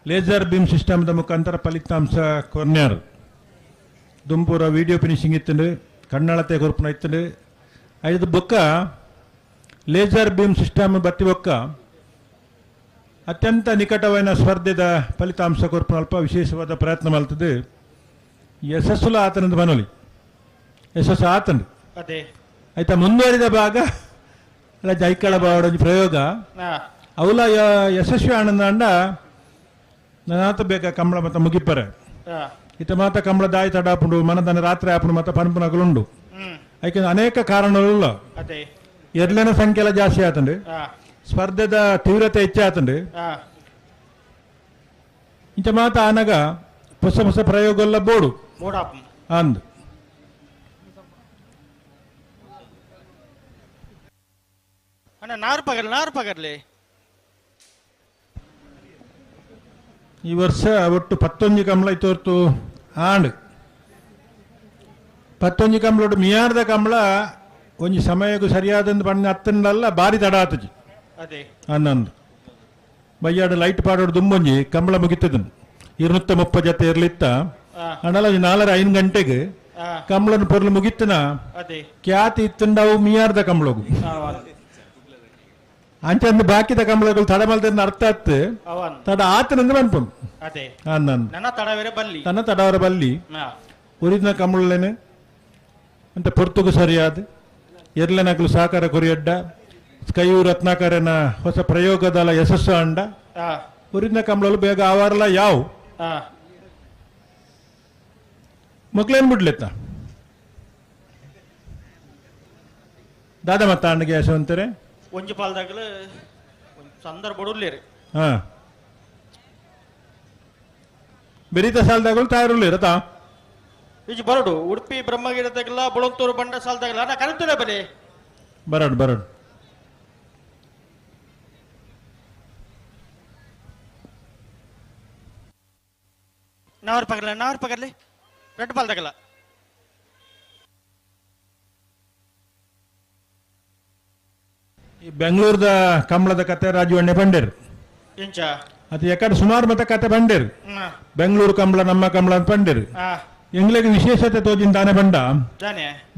ಲೇಸರ್ ಬೀಮ್ ಸಿಸ್ಟಮ್ದ ಮುಖಾಂತರ ಫಲಿತಾಂಶ ಕೊರ್ನ್ಯಾರ್ ದುಂಪೂರ ವಿಡಿಯೋ ಫಿನಿಶಿಂಗ್ ಇತ್ತಂಡು ಕಣ್ಣಳತೆ ಕೊರ್ಪುನ ಇತ್ತಂಡು ಐದು ಬೊಕ್ಕ ಲೇಸರ್ ಬೀಮ್ ಸಿಸ್ಟಮ್ ಬತ್ತಿ ಬೊಕ್ಕ ಅತ್ಯಂತ ನಿಕಟವಾದ ಸ್ಪರ್ಧೆದ ಫಲಿತಾಂಶ ಕೊರ್ಪುನ ಅಲ್ಪ ವಿಶೇಷವಾದ ಪ್ರಯತ್ನ ಮಾಡ್ತದೆ. ಯಶಸ್ಸುಲ ಆತನದು ಮನೋಲಿ ಯಶಸ್ಸು ಆತನು ಆಯ್ತಾ. ಮುಂದುವರಿದ ಭಾಗ ಜೈಕಳ ಬಾವಡ ಪ್ರಯೋಗ ಅವಲ ಯಶಸ್ವಿ ಆನಂದ ಅಂಡ ನಾತ ಬೇಕ ಕಂಬಳ ಮತ್ತ ಮುಗಿಪರೆ ಇತ ಮಾತ ಕಂಬಳ ದಾಯಿ ತಡಾಪುಂಡು ಮನದನ ರಾತ್ರಿ ಆಪುಂಡು ಮತ್ತ ಪನ್ಪುನಗಲುಂಡು ಐಕೆ ಅನೇಕ ಕಾರಣಗಳುಲ್ಲ. ಎರ್ಲೆನ ಸಂಖ್ಯೆ ಎಲ್ಲ ಜಾಸ್ತಿ ಆತಂಡು, ಸ್ಪರ್ಧೆದ ತೀವ್ರತೆ ಹೆಚ್ಚಾತಂಡು. ಇಂಚ ಮಾತ ಆನಗ ಹೊಸ ಹೊಸ ಪ್ರಯೋಗ ಎಲ್ಲ ಬೋಡು ಅಂದ್ ಅಣ್ಣ ನಾರು ಪಗರ್ಲಿ ನಾರು ಪಗರ್ಲಿ. ಈ ವರ್ಷ ಒಟ್ಟು 11 ಕಂಬಳ ಇತ್ತೋರ್ತು ಆಂಡ್ 11 ಕಂಬಳ ಮಿಯಾರ್ದ ಕಂಬಳ ಒಂಜಿ ಸಮಯಕ್ಕೂ ಸರಿಯಾದ ಬಣ್ಣ ಹತ್ತಂಡಲ್ಲ ಬಾರಿ ತಡ ಆತಜಿ ಅನ್ನಂದು ಬಯ್ಯಾಡು ಲೈಟ್ ಪಾಡೋಡು ದುಂಬೊಂಜಿ ಕಂಬಳ ಮುಗಿತದನು 230 ಜೊತೆ ಇರ್ಲಿತ್ತ ಅಣ್ಣಲ್ಲ 4-5 ಗಂಟೆಗೆ ಕಂಬಳನ ಪೊರ್ಲು ಮುಗಿತನ ಖ್ಯಾತಿ ಇತ್ತಂಡವು ಮಿಯಾರ್ದ ಕಂಬಳಗು ಅಂಚಂದು ಬಾಕಿದ ಕಂಬಳಗಳು ತಡ ಮಲ್ದ ಅರ್ಥ ಆತ್ ತಡ ಆತನಂದ್ರೆ ಅನ್ಪುಂಡು ತನ್ನ ತಡವರ ಬಲ್ಲಿ ಉರಿದಿನ ಕಂಬಳಲೇನೆ ಅಂತ ಪೊರ್ತುಗು ಸರಿಯಾದ ಎರ್ಲೆನಕಲು ಸಹಕಾರ ಕೊರಿಯಡ್ಡ ಕೈಯು ರತ್ನಾಕರನ ಹೊಸ ಪ್ರಯೋಗದಲ್ಲ ಯಶಸ್ಸು ಅಂಡ ಉರಿದಿನ ಕಂಬಳಲು ಬೇಗ ಆವಾರಲ್ಲ ಯಾವ ಮಕ್ಳೇನ್ ಬಿಡ್ಲಿತ್ತ ದಾದಾ ಮತ್ತ ಅಣ್ಣಗೆ ಯಶವಂತರೆ ಒಂಜಿ ಪಾಲ್ದಾಗಲ ಸಂದರ್ಭ ಬಡುಲ್ಲೇರಿ ಹಾ ಬೆರೀತ ಸಾಲದಾಗಲು ತಯಾರುಲ್ಲೇರತ ಈಜಿ ಬರಡು ಉಡುಪಿ ಬ್ರಹ್ಮಗಿರಿ ತಗಲ ಬುಳಂತೂರು ಬಂಡ ಸಾಲದಾಗಲ ನಾ ಕರೆತುಲೆ ಬಲಿ ಬರಡು ಬರಡು ನಾವರ್ ಪಗರ್ಲೆ ನಾವರ್ ಪಗರ್ಲೆ ರೆಡ್ ಪಾಲ್ದಾಗಲ ಈ ಬೆಂಗಳೂರದ ಕಂಬಳದ ಕತೆ ರಾಜು ಅಣ್ಣೆ ಬಂಡೇರು ಇಂಚ ಅದು ಯಾಕಂದ್ರೆ ಸುಮಾರು ಮತ ಕತೆ ಬಂಡೇರು ಬೆಂಗಳೂರು ಕಂಬಳ ನಮ್ಮ ಕಂಬಳ ಅಂತ ಬಂಡೇರು ಎಂಗ್ಲಿಗೆ ವಿಶೇಷತೆ ತೋಜಿನ ತಾನೆ ಬಂಡ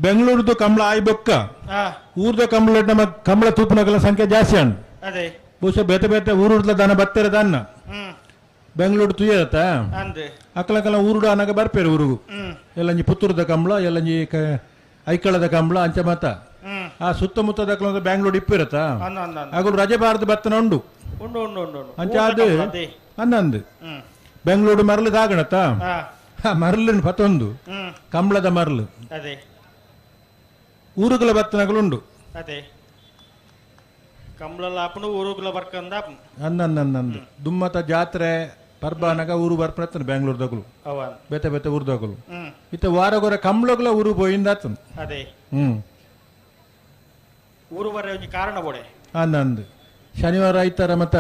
ಬೆಂಗಳೂರದು ಕಂಬಳ ಆಯ್ ಬೊಕ್ಕ ಊರ್ದ ಕಂಬಳ ನಮ್ಮ ಕಂಬಳ ತೂಪನಗಳ ಸಂಖ್ಯೆ ಜಾಸ್ತಿ ಅಣ್ಣ ಬಹುಶಃ ಬೇತೆ ಬೇತೆ ಊರುಡ್ಲ ದಾನ ಬತ್ತೆರ ದಾನ ಬೆಂಗಳೂರು ತುಯ್ಯದತ್ತ ಅಕ್ಕಲಕ್ಕಲ ಊರುಡು ಅನಗ ಬರ್ಪೇರು ಊರುಗು ಎಲ್ಲಂಜಿ ಪುತ್ತೂರದ ಕಂಬಳ ಎಲ್ಲಂಜಿ ಐಕಳದ ಕಂಬಳ ಅಂಚ ಮಾತ ಆ ಸುತ್ತಮುತ್ತದ ಬ್ಯಾಂಗ್ಳೂರ್ ಇಪ್ಪಿರತ್ತ ಹಾಗೂ ರಜೆ ಬಾರದು ಬತ್ತನ ಉಂಡು ಅಂಚ ಅದು ಅನ್ನಂದು ಬೆಂಗಳೂರು ಮರಳು ದಾಗಣತ್ತ ಮರಳು ಪತ್ತೊಂದು ಕಂಬಳದ ಮರಳು ಊರುಗಳ ಬತ್ತನಗಳುಂಡು. ಕಂಬಳಲ್ಲ ಆಪುಂಡು ಊರುಗುಲ ಬರ್ಕಂದ ಆಪುಂಡು ಅನ್ನನ್ನನ್ನಂದು ದುಮ್ಮತ ಜಾತ್ರೆ ಪರ್ಬಾನಗ ಊರು ಬರ್ಪಣತ್ತನ ಬೆಂಗಳೂರುದಗುಲು ಅವ ಬೇತೆ ಬೇತೆ ಊರ್ದಗುಲು ಇತ್ತೆ ವಾರಗೊರ ಕಂಬ್ಳಗ್ಲ ಊರು ಪೋಯಿಂದ ಆತನು ಅದೇ ಊರು ಬರ ಒಂಜಿ ಕಾರಣ ಬೋಡೆ ಅನ್ನಂದು ಶನಿವಾರ ಐತಾರ ಮತ್ತ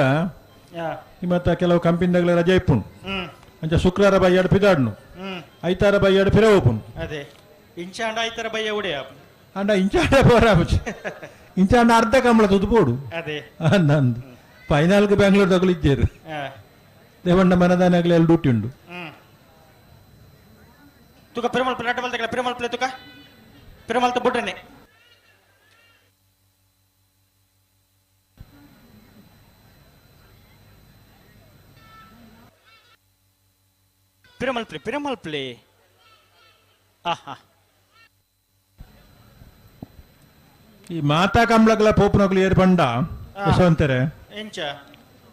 ಮತ್ತ ಕೆಲವು ಕಂಪಿಂದಾಗಲ ರಜೆ ಇಪ್ಪುಂಡು ಅಂಚ ಶುಕ್ರವಾರ ಬೈಯಾಡು ಪಿದಾಡ್ನು ಐತಾರ ಬೈಯಾಡು ಪಿರ ಓಪುಂಡು ಅದೇ ಇಂಚಾಂಡ ಐತಾರ ಬಯ್ಯ ಉಡೆ ಅಂಡ ಇಂಚಾಂಡ ಪೋರ ಇಂಚಾಂಡ ಅರ್ಧ ಕಂಬಳ ತುದು ಪೋಡು ಅದೇ ಅನ್ನಂದು ಫೈನಲ್ಗೆ ಬೆಂಗಳೂರು ತಗಲು ಇದ್ದೇರು ದೇವಣ್ಣ ಮನದಾನಾಗಲಿ ಅಲ್ಲಿ ಡ್ಯೂಟಿ ಉಂಡು ತುಕ ಪೆರುಮಲ್ ಪ್ಲೇಟ್ ಬಲ್ತಕಲ ಪೆರುಮಲ್ ಪ್ಲೇ ತುಕ ಪೆರುಮಲ್ ತ ಬುಡ್ರನೆ ಪೆರುಮಲ್ ಪ್ಲೇ ಪೆರುಮಲ್ ಪ್ಲೇ ಆಹಾ ಈ ಮಾತಾ ಕಂಬಳಗಳ ಪೋಪನಗಳು ಏರ್ ಬಂಡ ಯಶವಂತರೆ ಎಂಚ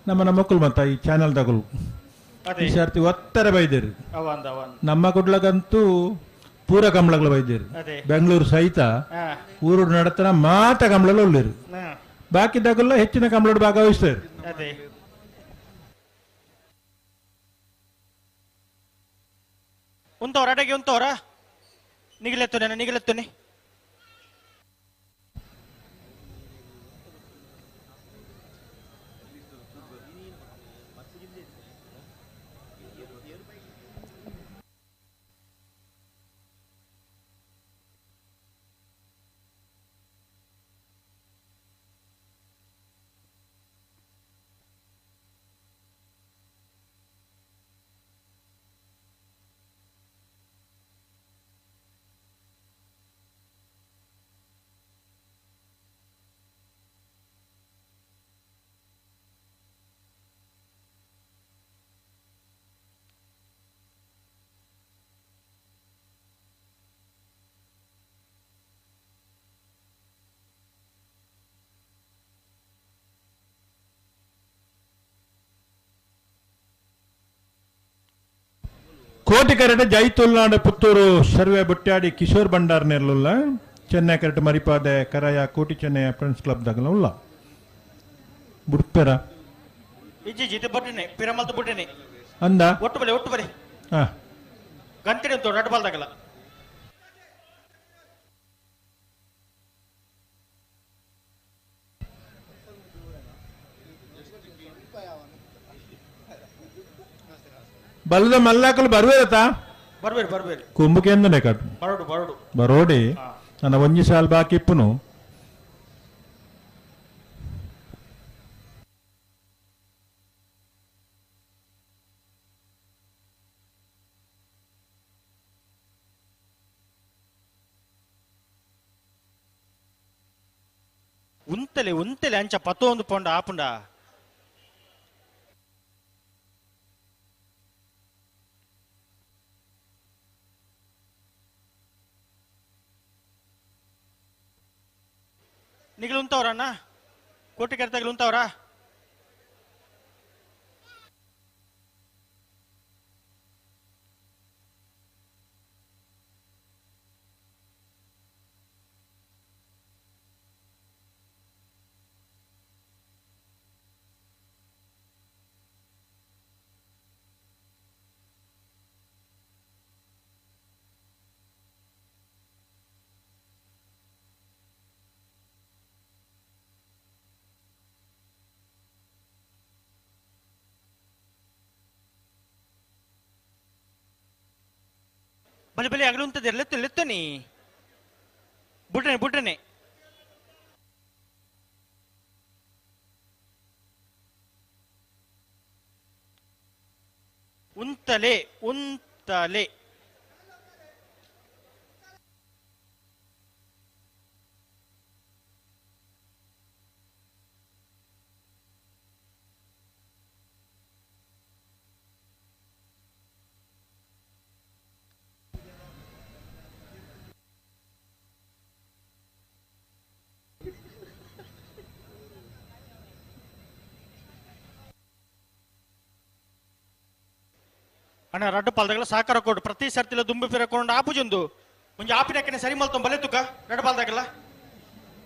ನಮ್ಮ ಮಕ್ಕಳು ಮತ್ತ ಈ ಚಾನೆಲ್ ದಗಲು ಈ ಸರ್ತಿ ಒತ್ತರ ಬೈದೇರು ನಮ್ಮ ಕುಡ್ಲಗಂತೂ ಪೂರ ಕಂಬಳಗಳು ಬೈದೇರು ಬೆಂಗಳೂರು ಸಹಿತ ಊರು ನಡತನ ಮಾತಾ ಕಂಬಳಗಳು ಉಳ್ಳೇರು ಬಾಕಿ ದಗಲ್ಲ ಹೆಚ್ಚಿನ ಕಂಬಳೋಡು ಭಾಗವಹಿಸ್ತಾರೆ. ಉಂತವ್ರ ಅಡಗೆ ಉಂತವ್ರ ನಿಗಿಲೆತ್ತುನೆ ನಿಗಿಲೆತ್ತುನೆ ಕೋಟಿ ಕರೆಟ ಜೈತುಲ್ನಾಡು ಪುತ್ತೂರು ಸರ್ವೆ ಬುಟ್ಟಾಡಿ ಕಿಶೋರ್ ಭಂಡಾರ್ ನೆರ್ಲುಲ್ಲ ಚೆನ್ನೈ ಕರೆಟ ಮರಿಪಾದೆ ಕರಾಯ ಕೋಟಿ ಚೆನ್ನೈ ಫ್ರೆಂಡ್ಸ್ ಕ್ಲಬ್ ದಾಗಲ ಉಲ್ಲ ಬುಡ್ಪೆರ ಇಜ್ಜಿ ಜಿತೆ ಬಟ್ಟನೆ ಪಿರಮಲ್ತ ಬುಟ್ಟನೆ ಅಂದ ಒಟ್ಟು ಬಲೆ ಒಟ್ಟು ಬಲೆ ಹಾ ಗಂಟೆ ಉಂಟು ರಡ್ ಬಾಲ್ದಾಗಲ ಬಲದ ಮಲ್ಲಾಕಲು ಬರ್ವೇರತಾ ಬರ್ಬೇರು ಬರ್ಬೇರು ಕೊಂಬುಕೆಂದನೆ ಕಟ್ಟು ಬರೋಡು ಬರೋಡು ಬರೋಡಿ ನನ್ನ ಒಂಜಿ ಸಾಲ್ ಬಾಕಿ ಇಪ್ಪುನು ಉಂತಲೆ ಉಂತಲೆ ಅಂಚ ಪತ್ತೊಂದು ಪೊಂಡ ಆಪುಂಡ ನಿಗಲು ಉಂತವ್ರಣ್ಣ ಕೋಟಿ ಕೆರೆತಾಗಲು ಉಂತವ್ರಾ ಬಲೆ ಬಲೆ ಅಗಲು ಉಂತದೆ ಲೆತ್ತು ಲೆತ್ತನಿ ಬುಡ್ರನೆ ಬುಡ್ರನೆ ಉಂತಲೆ ಉಂತಲೆ ಅಣ್ಣ ರಡ್ಡು ಪಾಲ್ದಾಗಲ ಸಾಕಾರ ಕೊಡು ಪ್ರತಿ ಸರ್ತಿಲ ದುಂಬಿ ಫಿರಕೊಂಡು ಆಪುಜೊಂದು ಒಂಜಿ ಆಪಿನಕ್ಕನೆ ಸರಿ ಮಲ್ತೊಂದು ಬಲೆ ತುಕ ರಡ್ಡು ಪಾಲ್ದಾಗಲ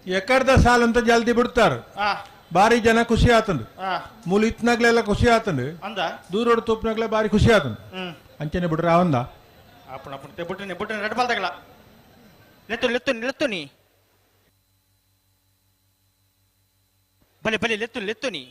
ಎಕರ್ದ ಸಾಲ್ ಅಂತ ಜಲ್ದಿ ಬಿಡ್ತಾರೆ. ಬಾರಿ ಜನ ಖುಷಿ ಆತಂಡು ಮೂಲ ಇತ್ನಾಗ್ಲೆಲ್ಲ ಖುಷಿ ಆತಂಡು ಅಂದ ದೂರೋಡು ತೂಪ್ನಾಗ್ಲೆ ಬಾರಿ ಖುಷಿ ಆತಂಡು ಅಂಚನೆ ಬಿಡ್ರೆ ಅವಂದ ಅಪ್ಪಣ ಅಪ್ಪಣ ಬುಟ್ಟನೆ ಬುಟ್ಟನೆ ರೆಡ್ ಬಾಲ್ ತಗಲ ಲೆತ್ತು ಲೆತ್ತು ಲೆತ್ತು ನೀ ಬಲೆ ಬಲೆ ಲೆತ್ತು ಲೆತ್ತು ನೀ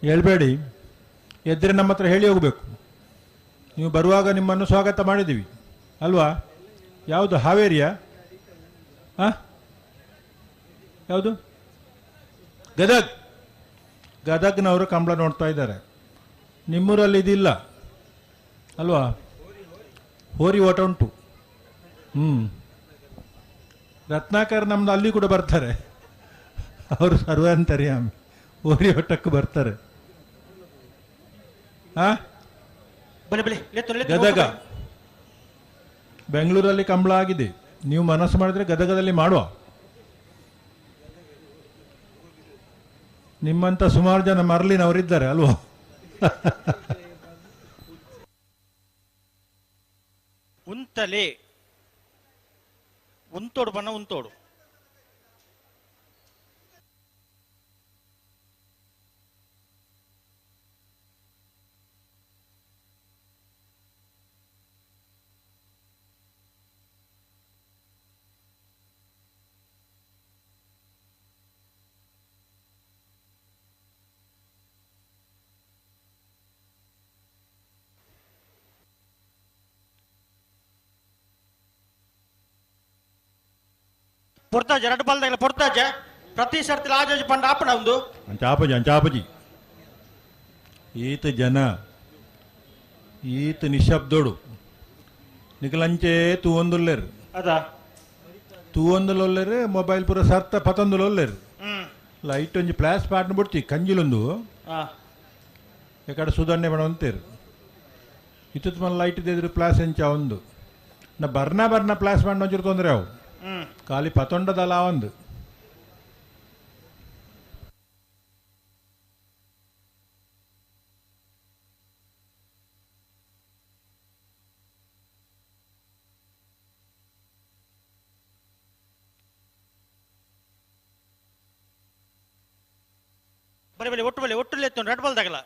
ಹೇಳ್ಬೇಡಿ, ಎದ್ದರೆ ನಮ್ಮ ಹತ್ರ ಹೇಳಿ ಹೋಗಬೇಕು. ನೀವು ಬರುವಾಗ ನಿಮ್ಮನ್ನು ಸ್ವಾಗತ ಮಾಡಿದ್ದೀವಿ ಅಲ್ವಾ? ಯಾವುದು, ಹಾವೇರಿಯಾ? ಹಾಂ, ಯಾವುದು? ಗದಗ್. ಗದಗ್ನವರು ಕಂಬಳ ನೋಡ್ತಾ ಇದ್ದಾರೆ. ನಿಮ್ಮೂರಲ್ಲಿ ಇದಿಲ್ಲ ಅಲ್ವಾ? ಹೋರಿ ಓಟ ಉಂಟು. ಹ್ಞೂ, ರತ್ನಾಕರ್ ನಮ್ಮದು ಅಲ್ಲಿ ಕೂಡ ಬರ್ತಾರೆ ಅವರು, ಸರ್ವಾಂತರ್ಯಾಮಿ ಹೋರಿ ಓಟಕ್ಕೆ ಬರ್ತಾರೆ. ಹಾಂ, ಗದಗ, ಬೆಂಗಳೂರಲ್ಲಿ ಕಂಬಳ ಆಗಿದೆ. ನೀವು ಮನಸ್ಸು ಮಾಡಿದ್ರೆ ಗದಗದಲ್ಲಿ ಮಾಡುವ. ನಿಮ್ಮಂತ ಸುಮಾರು ಜನ ಮರಳಿನವರಿದ್ದಾರೆ ಅಲ್ವಾ? ಉಂತಲೆ ಉಂತೋಡು ಬಣ್ಣ ಉಂತೋಡು. ಪೊರ್ತಾಜ ಎರಡು ಬಾಲ್ದಾಗಲ ಪೊರ್ತಾಜ ಪ್ರತಿ ಸರ್ತಿ ಆಜಾಜ್ ಪಂಡ ಆಪಣ ಒಂದು ಅಂಚಾಪಜಿ ಅಂಚಾಪಜಿ. ಈತ ಜನ ಈತ ನಿಶಬ್ದೋಡು ನಿಕಲಂಚೆ ತೂವೊಂದುಲ್ಲೇರು ಅದ ತೂವೊಂದುಲೊಲ್ಲೇರು ಮೊಬೈಲ್ ಪೂರ ಸರ್ತ ಪತೊಂದುಲೊಲ್ಲೇರು ಲೈಟ್ ಒಂಜಿ ಫ್ಲಾಶ್ ಪಾಟ್ನ ಬಿಡ್ತಿ ಕಂಜಿಲೊಂದು ಎಕಡೆ ಸುಧಣ್ಣೆ ಬಣ ಅಂತೀರು ಇತ್ತ ಮಲ್ಲ ಲೈಟ್ ಇದ್ದಿದ್ರು ಫ್ಲಾಶ್ ಎಂಚ ಒಂದು ನಾ ಬರ್ನ ಬರ್ನ ಫ್ಲಾಶ್ ಮಾಡಿ ಒಂಚೂರು ತೊಂದರೆ ಅವು ಖಾಲಿ ಪತೊಂಡದಲ್ಲ ಒಂದು. ಬರೀ ಬರೀ ಒಟ್ಟು ಬಲಿ ಒಟ್ಟು ಲೆತ್ತು ರೆಡ್ ಬಾಲ್ ತಗಲ.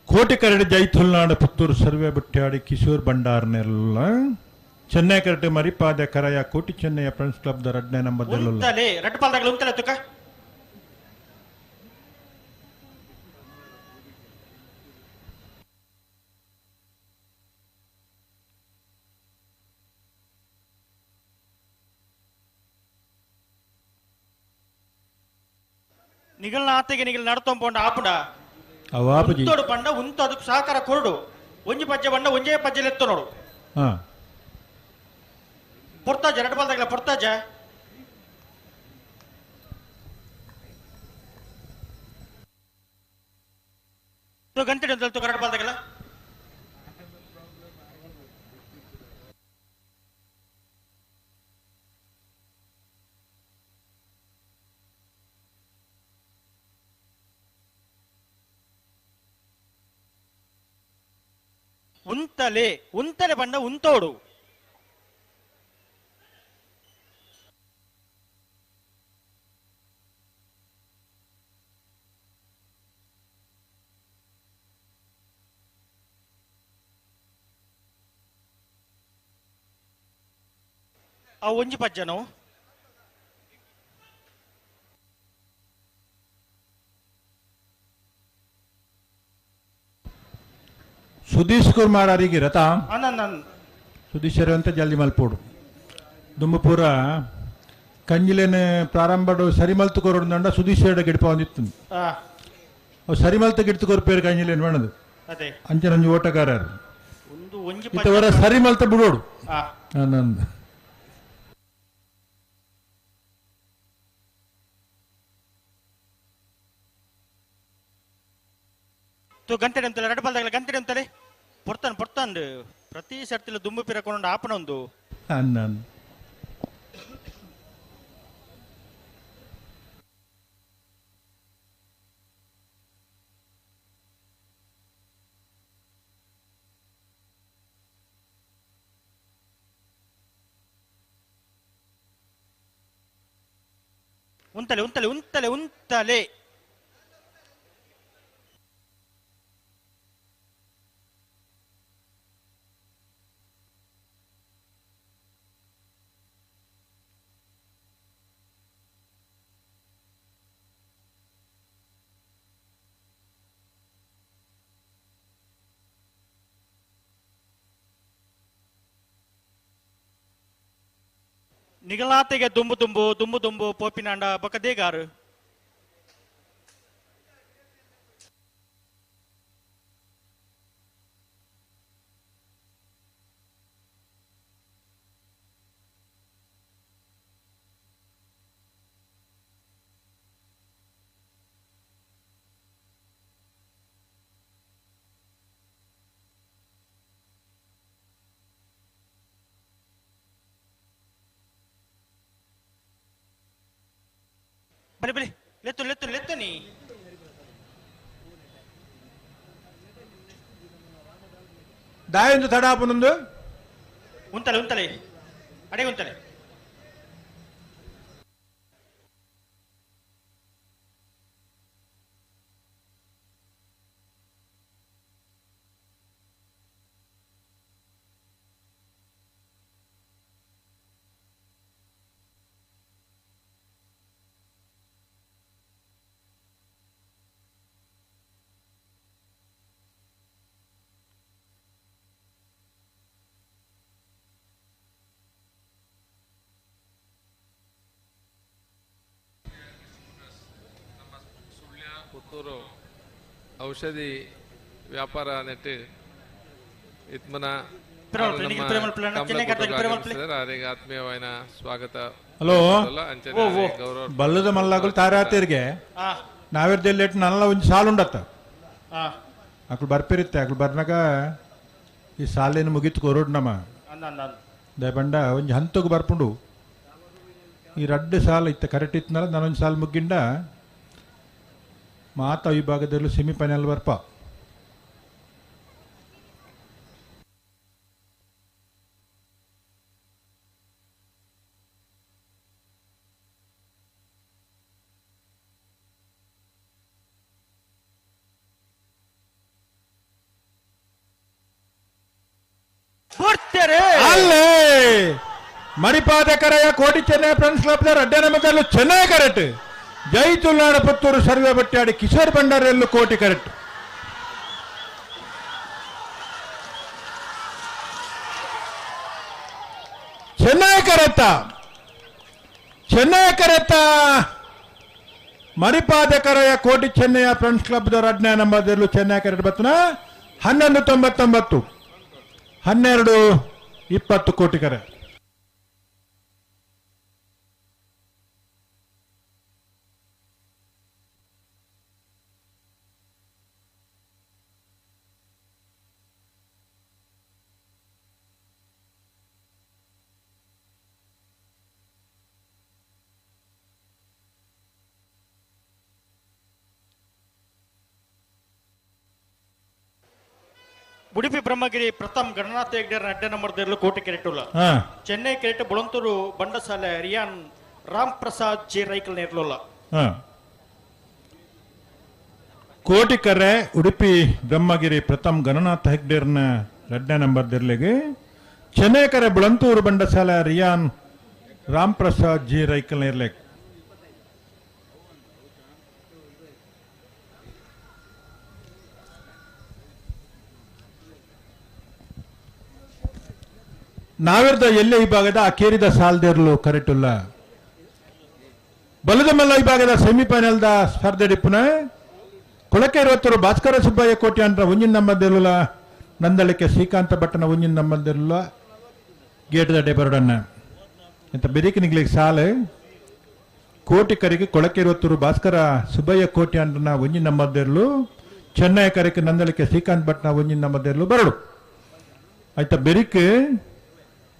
ಕೋಟಿ ಕರಡಿ ಜೈಥುಲ್ನಾಡ ಪುತ್ತೂರು ಸರ್ವೆ ಬುಟ್ಟ್ಯಾಡಿ ಕಿಶೋರ್ ಭಂಡಾರ್ನೆಲ್ಲ ಚೆನ್ನೈ ಕರಟೆ ಮರಿಪಾದ ಕರಯ ಕೋಟಿ ಚೆನ್ನೈಯ ಫ್ರೆಂಡ್ಸ್ ಕ್ಲಬ್ the ರಡ್ನೇ ನಂಬರ್ ಉಂತಲೆ ರೆಡ್ ಬಾಲ್ ತಗಲ ಉಂತಲೆ ತುಕ. ನಿಗಲ್ನ ಆತೆಗೆ ನಿಗಲ್ ನಡ್ತೊಂಪೊಂಡ ಆಪುಂಡ ಉಂತೋಡು ಪಂಡ ಉಂತು ಅದಕ್ಕೆ ಸಹಕಾರ ಕೊರಡು ಒಂಜಿ ಪಜ್ಜೆ ಬಂಡ ಒಂಜೇ ಪಜ್ಜೆ ಎತ್ತು ನೋಡು. ಪೊರ್ತಾಜ ಎರಡು ಬಾಲ್ದಾಗಲ ಪೊರ್ತಾಜ. ಗಂಟೆ ಎರಡು ಬಾಲ್ದಾಗಲ. ಉಂತಲೆ ಉಂತಲೆ ಬಂಡ ಉಂತೋಡು. ಆ ಒಂಜಿ ಪಜ್ಜನು ಸುದೀಶ್ ಕುಮಾರ್ ಅರಿಗೆ ರಥ ಅನ್ನ ಸುದೀಶರು ಅಂತ ಜಲ್ದಿ ಮಲ್ಪೋಡು ದುಂಬು ಪೂರ ಕಂಜಿಲೇನೆ ಪ್ರಾರಂಭಡು ಸರಿಮಲ್ತು ಕೊರಡು ಸುದೀಶ್ ಎರಡು ಗಿಡಪ ಒಂದಿತ್ತು ಅವು ಸರಿಮಲ್ತ ಗಿಡ್ತು ಕೊರ್ಪೇರು ಕಂಜಿಲೇನು ಬೇಣದು ಅದೇ ಅಂಚನಂಜಿ ಓಟಗಾರರು ಒಂದು ಒಂಜಿ ಇತ್ತವರ ಸರಿಮಲ್ತ ಬಿಡೋಡು ನಂದು ತು ಗಂಟೆ ಅಂತಲ್ಲ ಎರಡು ಬಾಲ್ದಾಗಲ ಗಂಟೆ ಅಂತಲೇ ಪೊರ್ತಾನ್ ಪೊರ್ತಾನ್ ಪ್ರತಿ ಸರ್ತಿಲ ದುಂಬು ಪಿರಕೊಂಡು ಆಪನ ಒಂದು ಅನ್ನನ್ ಉಂತಲೆ ಉಂತಲೆ ಉಂತಲೆ ಉಂತಲೆ ನಿಗಲಾತೆಗೆ ದುಂಬು ದುಂಬು ದುಂಬು ದುಂಬು ಪೋಪಿನಾಂಡ ಬೊಕದೇಗಾರು ಬಲಿ ಬಲಿ ಲೆತ್ತು ಲೆತ್ತು ಲೆತ್ತು ನೀ ದಾಯೊಂದು ತಡ ಆಪುನೊಂದು ಉಂತಲೆ ಉಂತಲೆ ಅಡೆ ಉಂತಲೆ ಪುತ್ತೂರು ಔಷಧಿ ವ್ಯಾಪಾರ ನೆಟ್ಟು ಇತ್ಮನ ಅವರಿಗೆ ಆತ್ಮೀಯವಾದ ಸ್ವಾಗತ. ಹಲೋ ಅಂಚನೆ ಗೌರವ ಬಲ್ಲದ ಮಲ್ಲಾಗಲು ತಾರಾತೇರಿಗೆ ನಾವಿರ್ದೆಲ್ಲ ನಲ್ಲ ಒಂದು ಸಾಲು ಉಂಡತ್ತ ಅಕ್ಳು ಬರ್ಪಿರುತ್ತೆ ಅಕ್ಳು ಬರ್ನಾಗ ಈ ಸಾಲೇನು ಮುಗಿತು ಕೊರೋಡ್ ನಮ್ಮ ದಯಬಂಡ ಒಂಜಿ ಹಂತಕ್ಕೆ ಬರ್ಪುಂಡು ಈ ರಡ್ಡು ಸಾಲ ಇತ್ತ ಕರೆಕ್ಟ್ ಇತ್ತನಲ್ಲ ನಾನೊಂದು ಸಾಲು ಮುಗ್ಗಿಂಡ ಮಾತಾ ವಿಭಾಗದಲ್ಲೂ ಸೆಮಿಫೈನಲ್ ಬರ್ಪ. ಅಲ್ಲೇ ಮಣಿಪಾದ ಕರೆಯ ಕೋಟಿ ಚೆನ್ನೈ ಫ್ರೆಂಡ್ಸ್ ಕ್ಲಬ್ ಅಡ್ಡ ನಮಕಲ್ಲು ಚೆನ್ನೈ ಕರೆಕ್ಟ್ ಜೈ ತುಲ್ನಾಡ ಪುತ್ತೂರು ಸರ್ವೆ ಬಟ್ಟಾಡಿ ಕಿಶೋರ್ ಭಂಡಾರಿಯಲ್ಲೂ ಕೋಟಿ ಕರೆಕ್ಟ್. ಚೆನ್ನೈ ಕರೆತ್ತ ಚೆನ್ನೈ ಕರೆತ್ತ ಮಣಿಪಾದ ಕರೆಯ ಕೋಟಿ ಚೆನ್ನೈಯ ಫ್ರೆಂಡ್ಸ್ ಕ್ಲಬ್ ಅಡ್ಡ ನಂಬರ್ದಲ್ಲೂ ಚೆನ್ನೈ ಕರೆಕ್ಟ್ ಬತ್ತನ 11.99 12.20 ಕೋಟಿ ಕರೆ. ಉಡುಪಿ ಬ್ರಹ್ಮಗಿರಿ ಪ್ರಥಮ್ ಗಣನಾಥ ಹೆಗ್ಡೆರ ಅಡ್ಡ ನಂಬರ್ದಲ್ಲೂ ಕೋಟಿ ಕೆರೆಟುಲ್ಲ ಚೆನ್ನೈ ಕೆರೆಟ್ ಬುಳಂತೂರು ಬಂಡಸಾಲೆ ರಿಯಾನ್ ರಾಮ್ ಪ್ರಸಾದ್ ಜೆ ರೈಕಲ್ ನೇರ್ಲುಲ್ಲ. ಕೋಟಿ ಕರೆ ಉಡುಪಿ ಬ್ರಹ್ಮಗಿರಿ ಪ್ರಥಮ್ ಗಣನಾಥ ಹೆಗ್ಡೇರ್ನ ಎರಡನೇ ನಂಬರ್ ದೆರ್ಲೆಗೆ ಚೆನ್ನೈ ಕರೆ ಬುಳಂತೂರು ಬಂಡಸಾಲೆ ರಿಯಾನ್ ರಾಮ್ ಪ್ರಸಾದ್ ಜಿ ರೈಕಲ್ ನೇರ್ಲೆಗ್. ನಾವಿರ್ದ ಎಲ್ಲೆ ವಿಭಾಗದ ಅಕೇರಿದ ಸಾಲ್ದೇರ್ಲು ಕರೆಟುಲ್ಲ. ಬಲದ ಮಲ್ಲ ವಿಭಾಗದ ಸೆಮಿಫೈನಲ್ದ ಸ್ಪರ್ಧೆ ಡಿಪ್ಪುನ ಕೊಳಕೆ ಇರುವತ್ತರು ಭಾಸ್ಕರ ಸುಬ್ಬಯ್ಯ ಕೋಟಿ ಅಂದ್ರ ಒಂಜಿನ ನಂಬಂದಿರಲಿಲ್ಲ. ನಂದಳಿಕೆ ಶ್ರೀಕಾಂತ ಭಟ್ಟನ ಒಂಜಿನ ನಂಬಂದಿರಲಿಲ್ಲ. ಗೇಟ್ ದಡ್ಡೆ ಬರೋಡನ್ನ ಇಂಥ ಬೆರಿಕೆ ನಿಗ್ಲಿಕ್ಕೆ ಸಾಲು. ಕೋಟಿ ಕರಿಗೆ ಕೊಳಕೆ ಇರುವತ್ತರು ಭಾಸ್ಕರ ಸುಬ್ಬಯ್ಯ ಕೋಟಿ ಅಂದ್ರನ ಒಂಜಿನ ನಂಬಂದಿರಲು. ಚೆನ್ನೈ ಕರೆಗೆ ನಂದಳಿಕೆ ಶ್ರೀಕಾಂತ್ ಭಟ್ನ ಒಂಜಿನ ನಂಬಂದಿರಲು ಬರಡು. ಆಯ್ತಾ ಬೆರಿಕೆ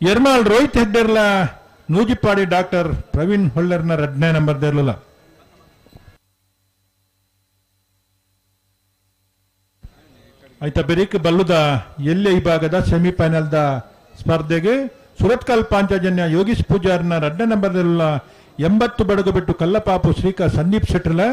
ಎರ್ಮಾಲ್ ರೋಹಿತ್ ಹೆಗ್ಡೆರ್ಲ ನೂಜಿಪಾಡಿ ಡಾಕ್ಟರ್ ಪ್ರವೀಣ್ ಹೊಳ್ಳರ್ನ ರಡ್ನೇ ನಂಬರ್ ದೇರ್ಲುಲ್ಲ. ಆಯ್ತಾ ಬೆರಿಕ್ ಬಲ್ಲುದ ಎಲ್ಲೆ ವಿಭಾಗದ ಸೆಮಿಫೈನಲ್ದ ಸ್ಪರ್ಧೆಗೆ ಸುರತ್ಕಲ್ ಪಾಂಚಜನ್ಯ ಯೋಗೀಶ್ ಪೂಜಾರ್ನ ರಡ್ನೇ ನಂಬರ್ ದೇರ್ಲುಲ್ಲ. 80 ಬಡಗು ಬಿಟ್ಟು ಕಲ್ಲಪಾಪು ಶ್ರೀಕಾ ಸಂದೀಪ್ ಶೆಟ್ಟರ್ಲ.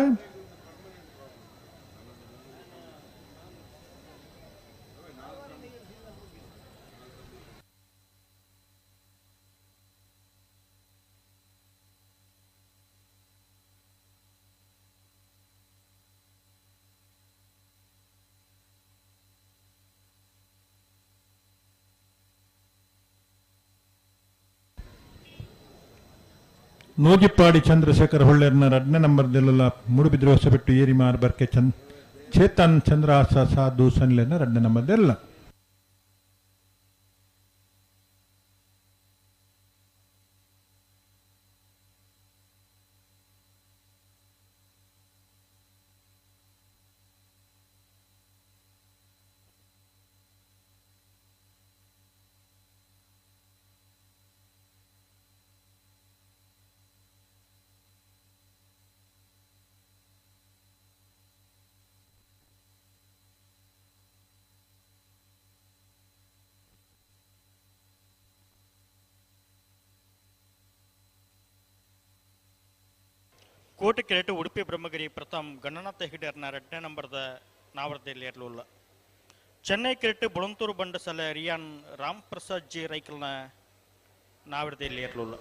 ನೂಜಿಪ್ಪಾಡಿ ಚಂದ್ರಶೇಖರ್ ಹೊಳ್ಳೇರ್ನ ರಡ್ನೇ ನಂಬರ್ ದಿಲ್ಲಲ್ಲ. ಮೂಡುಬಿದ್ರೆ ಹೊಸಬೆಟ್ಟು ಏರಿಮಾರ್ ಬರ್ಕೆ ಚೇತನ್ ಚಂದ್ರಹಾಸ ಸಾಧು ಸನ್ಲೇನ ರಡ್ನೇ ನಂಬರ್ ದಿಲ್ಲ. ಕೋಟಿ ಕೆರೆಟು ಉಡುಪಿ ಬ್ರಹ್ಮಗಿರಿ ಪ್ರಥಮ್ ಗಣನಾಥ ಹೆಗ್ಡೆರ್ನ ಎರಡನೇ ನಂಬರ್ದ ನಾವರ್ದಲ್ಲಿ ಇರಲಿಲ್ಲ. ಚೆನ್ನೈ ಕೆರೆಟು ಬುಳಂತೂರು ಬಂಡಸಲೆ ರಿಯಾನ್ ರಾಮ್ ಪ್ರಸಾದ್ ಜಿ ರೈಕಲ್ನ ನಾವರ್ದಲ್ಲಿ ಇರಲಿಲ್ಲ.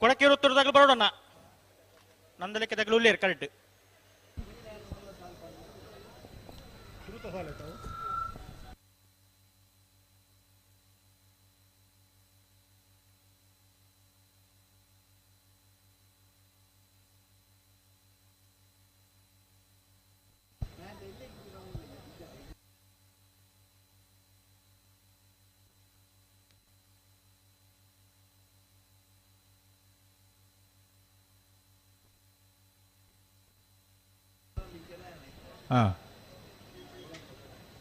ಕೊಡಕೇರು ಉತ್ತರದಾಗಲು ಬರೋಣ ನಂದಲಿಕೆದಾಗಲೂ ಉಳ್ಳೇರು ಕರೆಕ್ಟ್.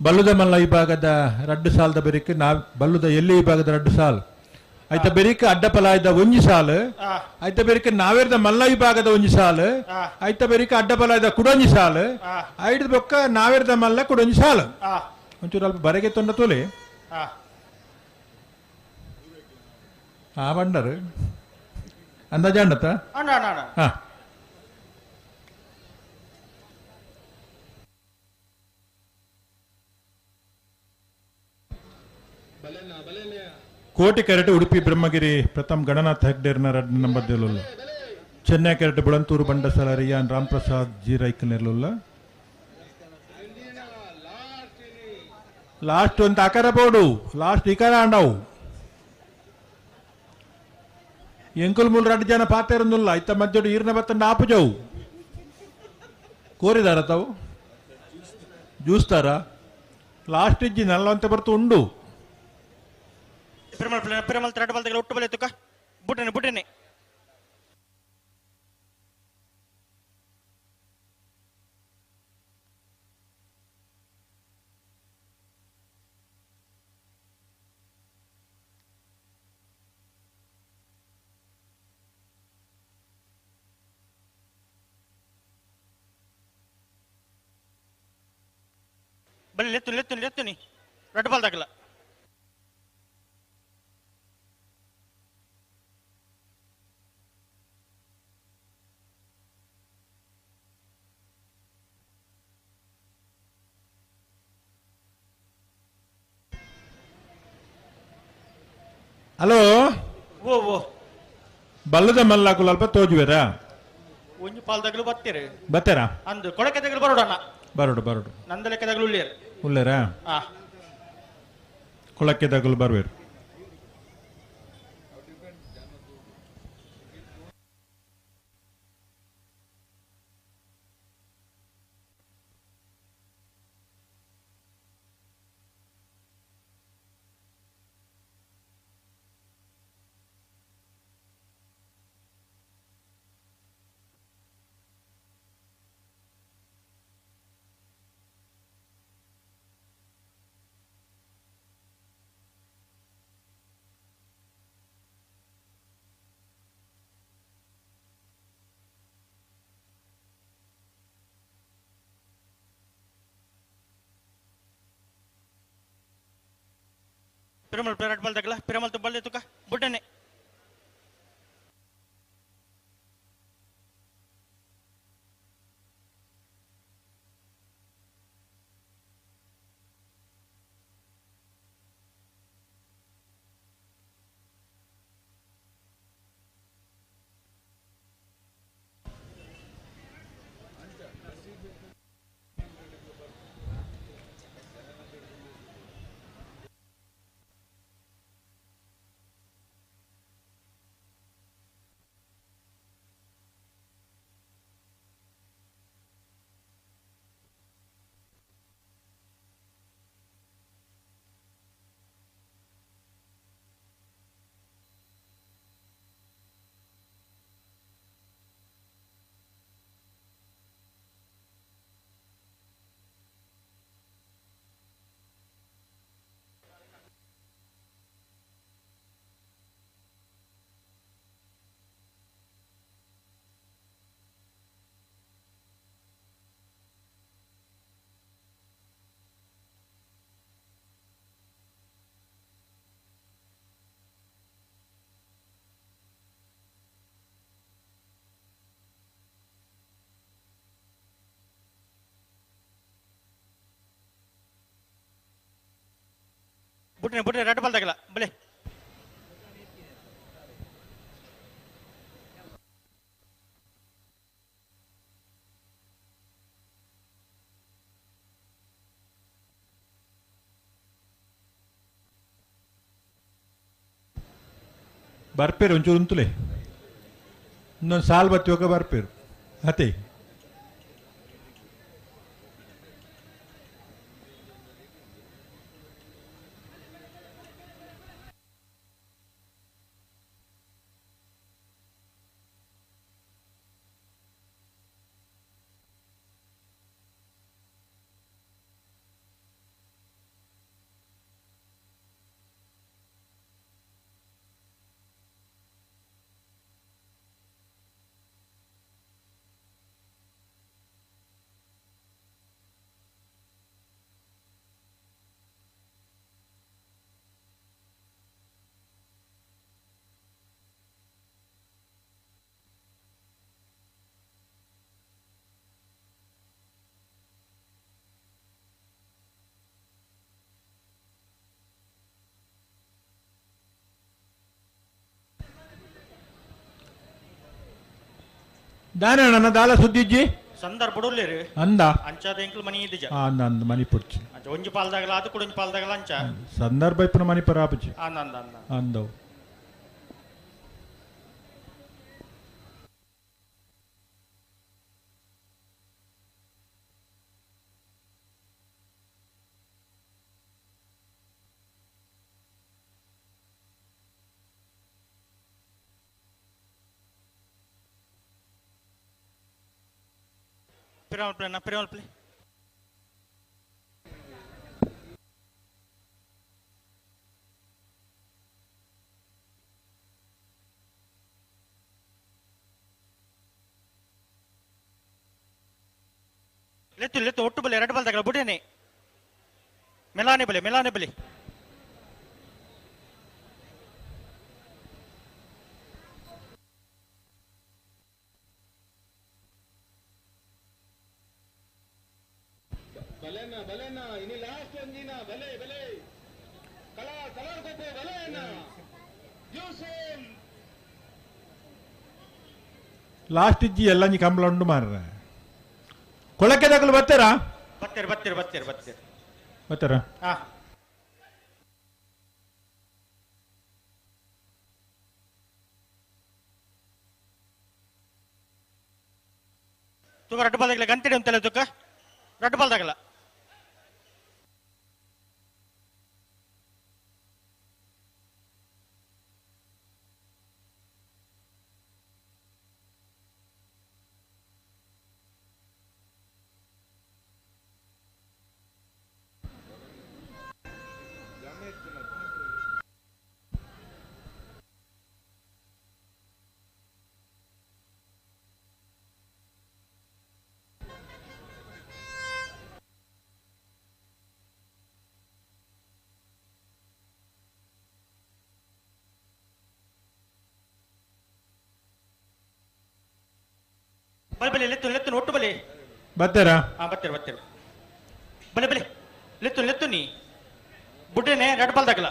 ಬಲ್ಲುದ ಮಲ್ಲ ವಿಭಾಗದ ರಡ್ಡು ಸಾಲದ ಬೆರಿಕೆ ನಾ ಬಲ್ಲುದ ಎಲ್ಲಿ ವಿಭಾಗದ ರಡ್ಡು ಸಾಲ್ ಆಯ್ತ ಬೆರಿಕೆ ಅಡ್ಡಪಲಾಯದ ಒಂಜಿ ಸಾಲು ಆಯ್ತ ಬೆರಿಕೆ ನಾವೇರ್ದ ಮಲ್ಲ ವಿಭಾಗದ ಒಂಜಿ ಸಾಲು ಆಯ್ತ ಬೆರಿಕೆ ಅಡ್ಡಪಲಾಯದ ಕುಡೊಂಜಿ ಸಾಲು ಐದು ಬೊಕ್ಕ ನಾವೇರ್ದ ಮಲ್ಲ ಕುಡೊಂಜಿ ಸಾಲು ಒಂಚೂರು ಅಲ್ಪ ಬರೆಗೆ ತೊಂಡ ತೋಲೆ ಆ ಬಂಡರು ಅಂದಾಜ ಅಂಡತ ಹಾ. ಕೋಟಿ ಕೆರೆಟು ಉಡುಪಿ ಬ್ರಹ್ಮಗಿರಿ ಪ್ರಥಮ್ ಗಣನಾಥ್ ಹೆಗ್ಡೇರ್ನ ರಡ್ ನಂಬರ್ ದೇಲುಲ್ಲ. ಚೆನ್ನೈ ಕೆರೆಟು ಬುಳಂತೂರು ಬಂಡಸಲ ರಿಯಾನ್ ರಾಮ್ಪ್ರಸಾದ್ ಜಿ ರೈಕಲ್ ಇರಲಿಲ್ಲ. ಲಾಸ್ಟ್ ಒಂದು ಆಕಾರ ಬೋಡು ಲಾಸ್ಟ್ ಇಕಾರ ಅಂಡವು ಎಂಕುಲ್ ಮೂಲ ರಡ್ಡು ಜನ ಪಾತೇರಂದುಲ್ಲ ಇತ್ತ ಮಧ್ಯಡು ಈರ್ನ ಬತ್ತಂಡ ಆಪುಜವು ಕೋರಿದಾರ ತಾವು ಜ್ಯೂಸ್ತಾರ ಲಾಸ್ಟ್ ಇಜ್ಜಿ ನಲ್ಲವಂತ ಬರ್ತು ಉಂಡು. ಪಿರಮಲ್ ತ್ರೆಡ್ ಬಲ್ದಗಳ ಒಟ್ಟು ಬಲೆ ತುಕ ಬುಟ್ಟನೆ ಬುಟ್ಟನೆ ಬಲೆ ಲೆತ್ತು ಲೆತ್ತು ಲೆತ್ತುನಿ ರೆಡ್ ಬಾಲ್ ದಾಗಲ. ಹಲೋ ಓ ಓ ಬಲ್ಲದ ಮಲ್ಲಾಕುಲ ಅಲ್ಪ ತೋಜುವೆರಾ ಒಂಜಿ ಪಾಲ್ದಾಗಲು ಬತ್ತೀರಿ ಬತ್ತೀರಾ ಅಂದು ಕೊಳಕೆ ತಗಲು ಬರೋಡಣ್ಣ ಬರೋಡು ಬರೋಡು ನಂದಲೆಕ್ಕದಾಗಲು ಉಳ್ಳೇರು ಉಳ್ಳೇರಾ. ಆ ಕೊಳಕ್ಕೆದಾಗಲು ಬರ್ವೇರು. ಪಿರಮಲ್ ಪ್ಲೇಟ್ ಬಾಲ್ ತಗಲ ಪಿರಮಲ್ ತುಬ್ಬಲ್ ತುಕ ಬುಡ್ಡನೆ ಬುಡ್ಡನೆ ಬುಡ್ಡನೆ ರೆಡ್ ಬಾಲ್ ತಗಲ ಬಲೆ ಬರ್ಪೇರು ಒಂಚೂರು ಉಂತುಲೆ ಇನ್ನೊಂದು ಸಾಲ್ ಬತ್ತಿವಾಗ ಬರ್ಪೇರು ಅತೆ. ದಾನ ದಾಲ ಸುದ್ದಿಜ್ಜಿ ಸಂದರ್ಭ ಬುಡುಲ್ಲೇರಿ ಅಂದ ಅಂಚಾದ ಎಂಕ್ಲು ಮನಿ ಇದ್ದಿಜ. ಅಂದ ಅಂದ ಮನಿ ಪುಡ್ಚಿ ಅಂಚ ಒಂಜಿ ಪಾಲ್ದಾಗಲ ಅದು ಕೂಡ ಒಂಜಿ ಪಾಲ್ದಾಗಲ ಅಂಚ ಸಂದರ್ಭ ಇಪ್ಪನ ಮನಿ ಪರಾಪುಜಿ ಅಂದ ಅಂದ ಅಂದ ಅಂದವು. ಪಿರಮಲ್ ಪ್ಲೇ ನಾ ಪಿರಮಲ್ ಪ್ಲೇ ಲೆತ್ತು ಲೆತ್ತು ಒಟ್ಟು ಬಲೆ ಎರಡು ಬಾಲ್ ತಗಲ ಬುಡೇನೆ ಮೆಲಾನೆ ಬಲೆ ಮೆಲಾನೆ ಬಲೆ ಲಾಸ್ಟ್ ಇಜ್ಜಿ ಎಲ್ಲ ನೀ ಕಂಬಳ ಉಂಡು ಮಾರ್ರೆ ಕೊಳಕ್ಕೆ ದಾಖಲು ಬರ್ತೀರಾ ಬರ್ತೀರಿ ಬರ್ತೀರಿ ಬರ್ತೀರಿ ಬರ್ತೀರಿ ಬರ್ತಾರಾ ಹಾ. ತುಗ ರಡ್ಡು ಬಾಲ್ದಾಗಲ ಗಂತಿಡಿ ಅಂತಲ್ಲ ತುಕ್ಕ ರಡ್ಡು ಬಾಲ್ದಾಗಲ ಬಲೆ ಬಲೆ ಲೆತ್ತು ಲೆತ್ತು ಒಟ್ಟು ಬಲೆ ಬತ್ತೆರಾ ಹಾ ಬತ್ತೀರಿ ಬತ್ತೀರಿ ಬಲೆ ಬಲೆ ಲೆತ್ತು ಲೆತ್ತು ನೀ ಬುಡ್ಡೆನೆ ರಡ್ಡು ಬಾಲ್ದಾಗಲ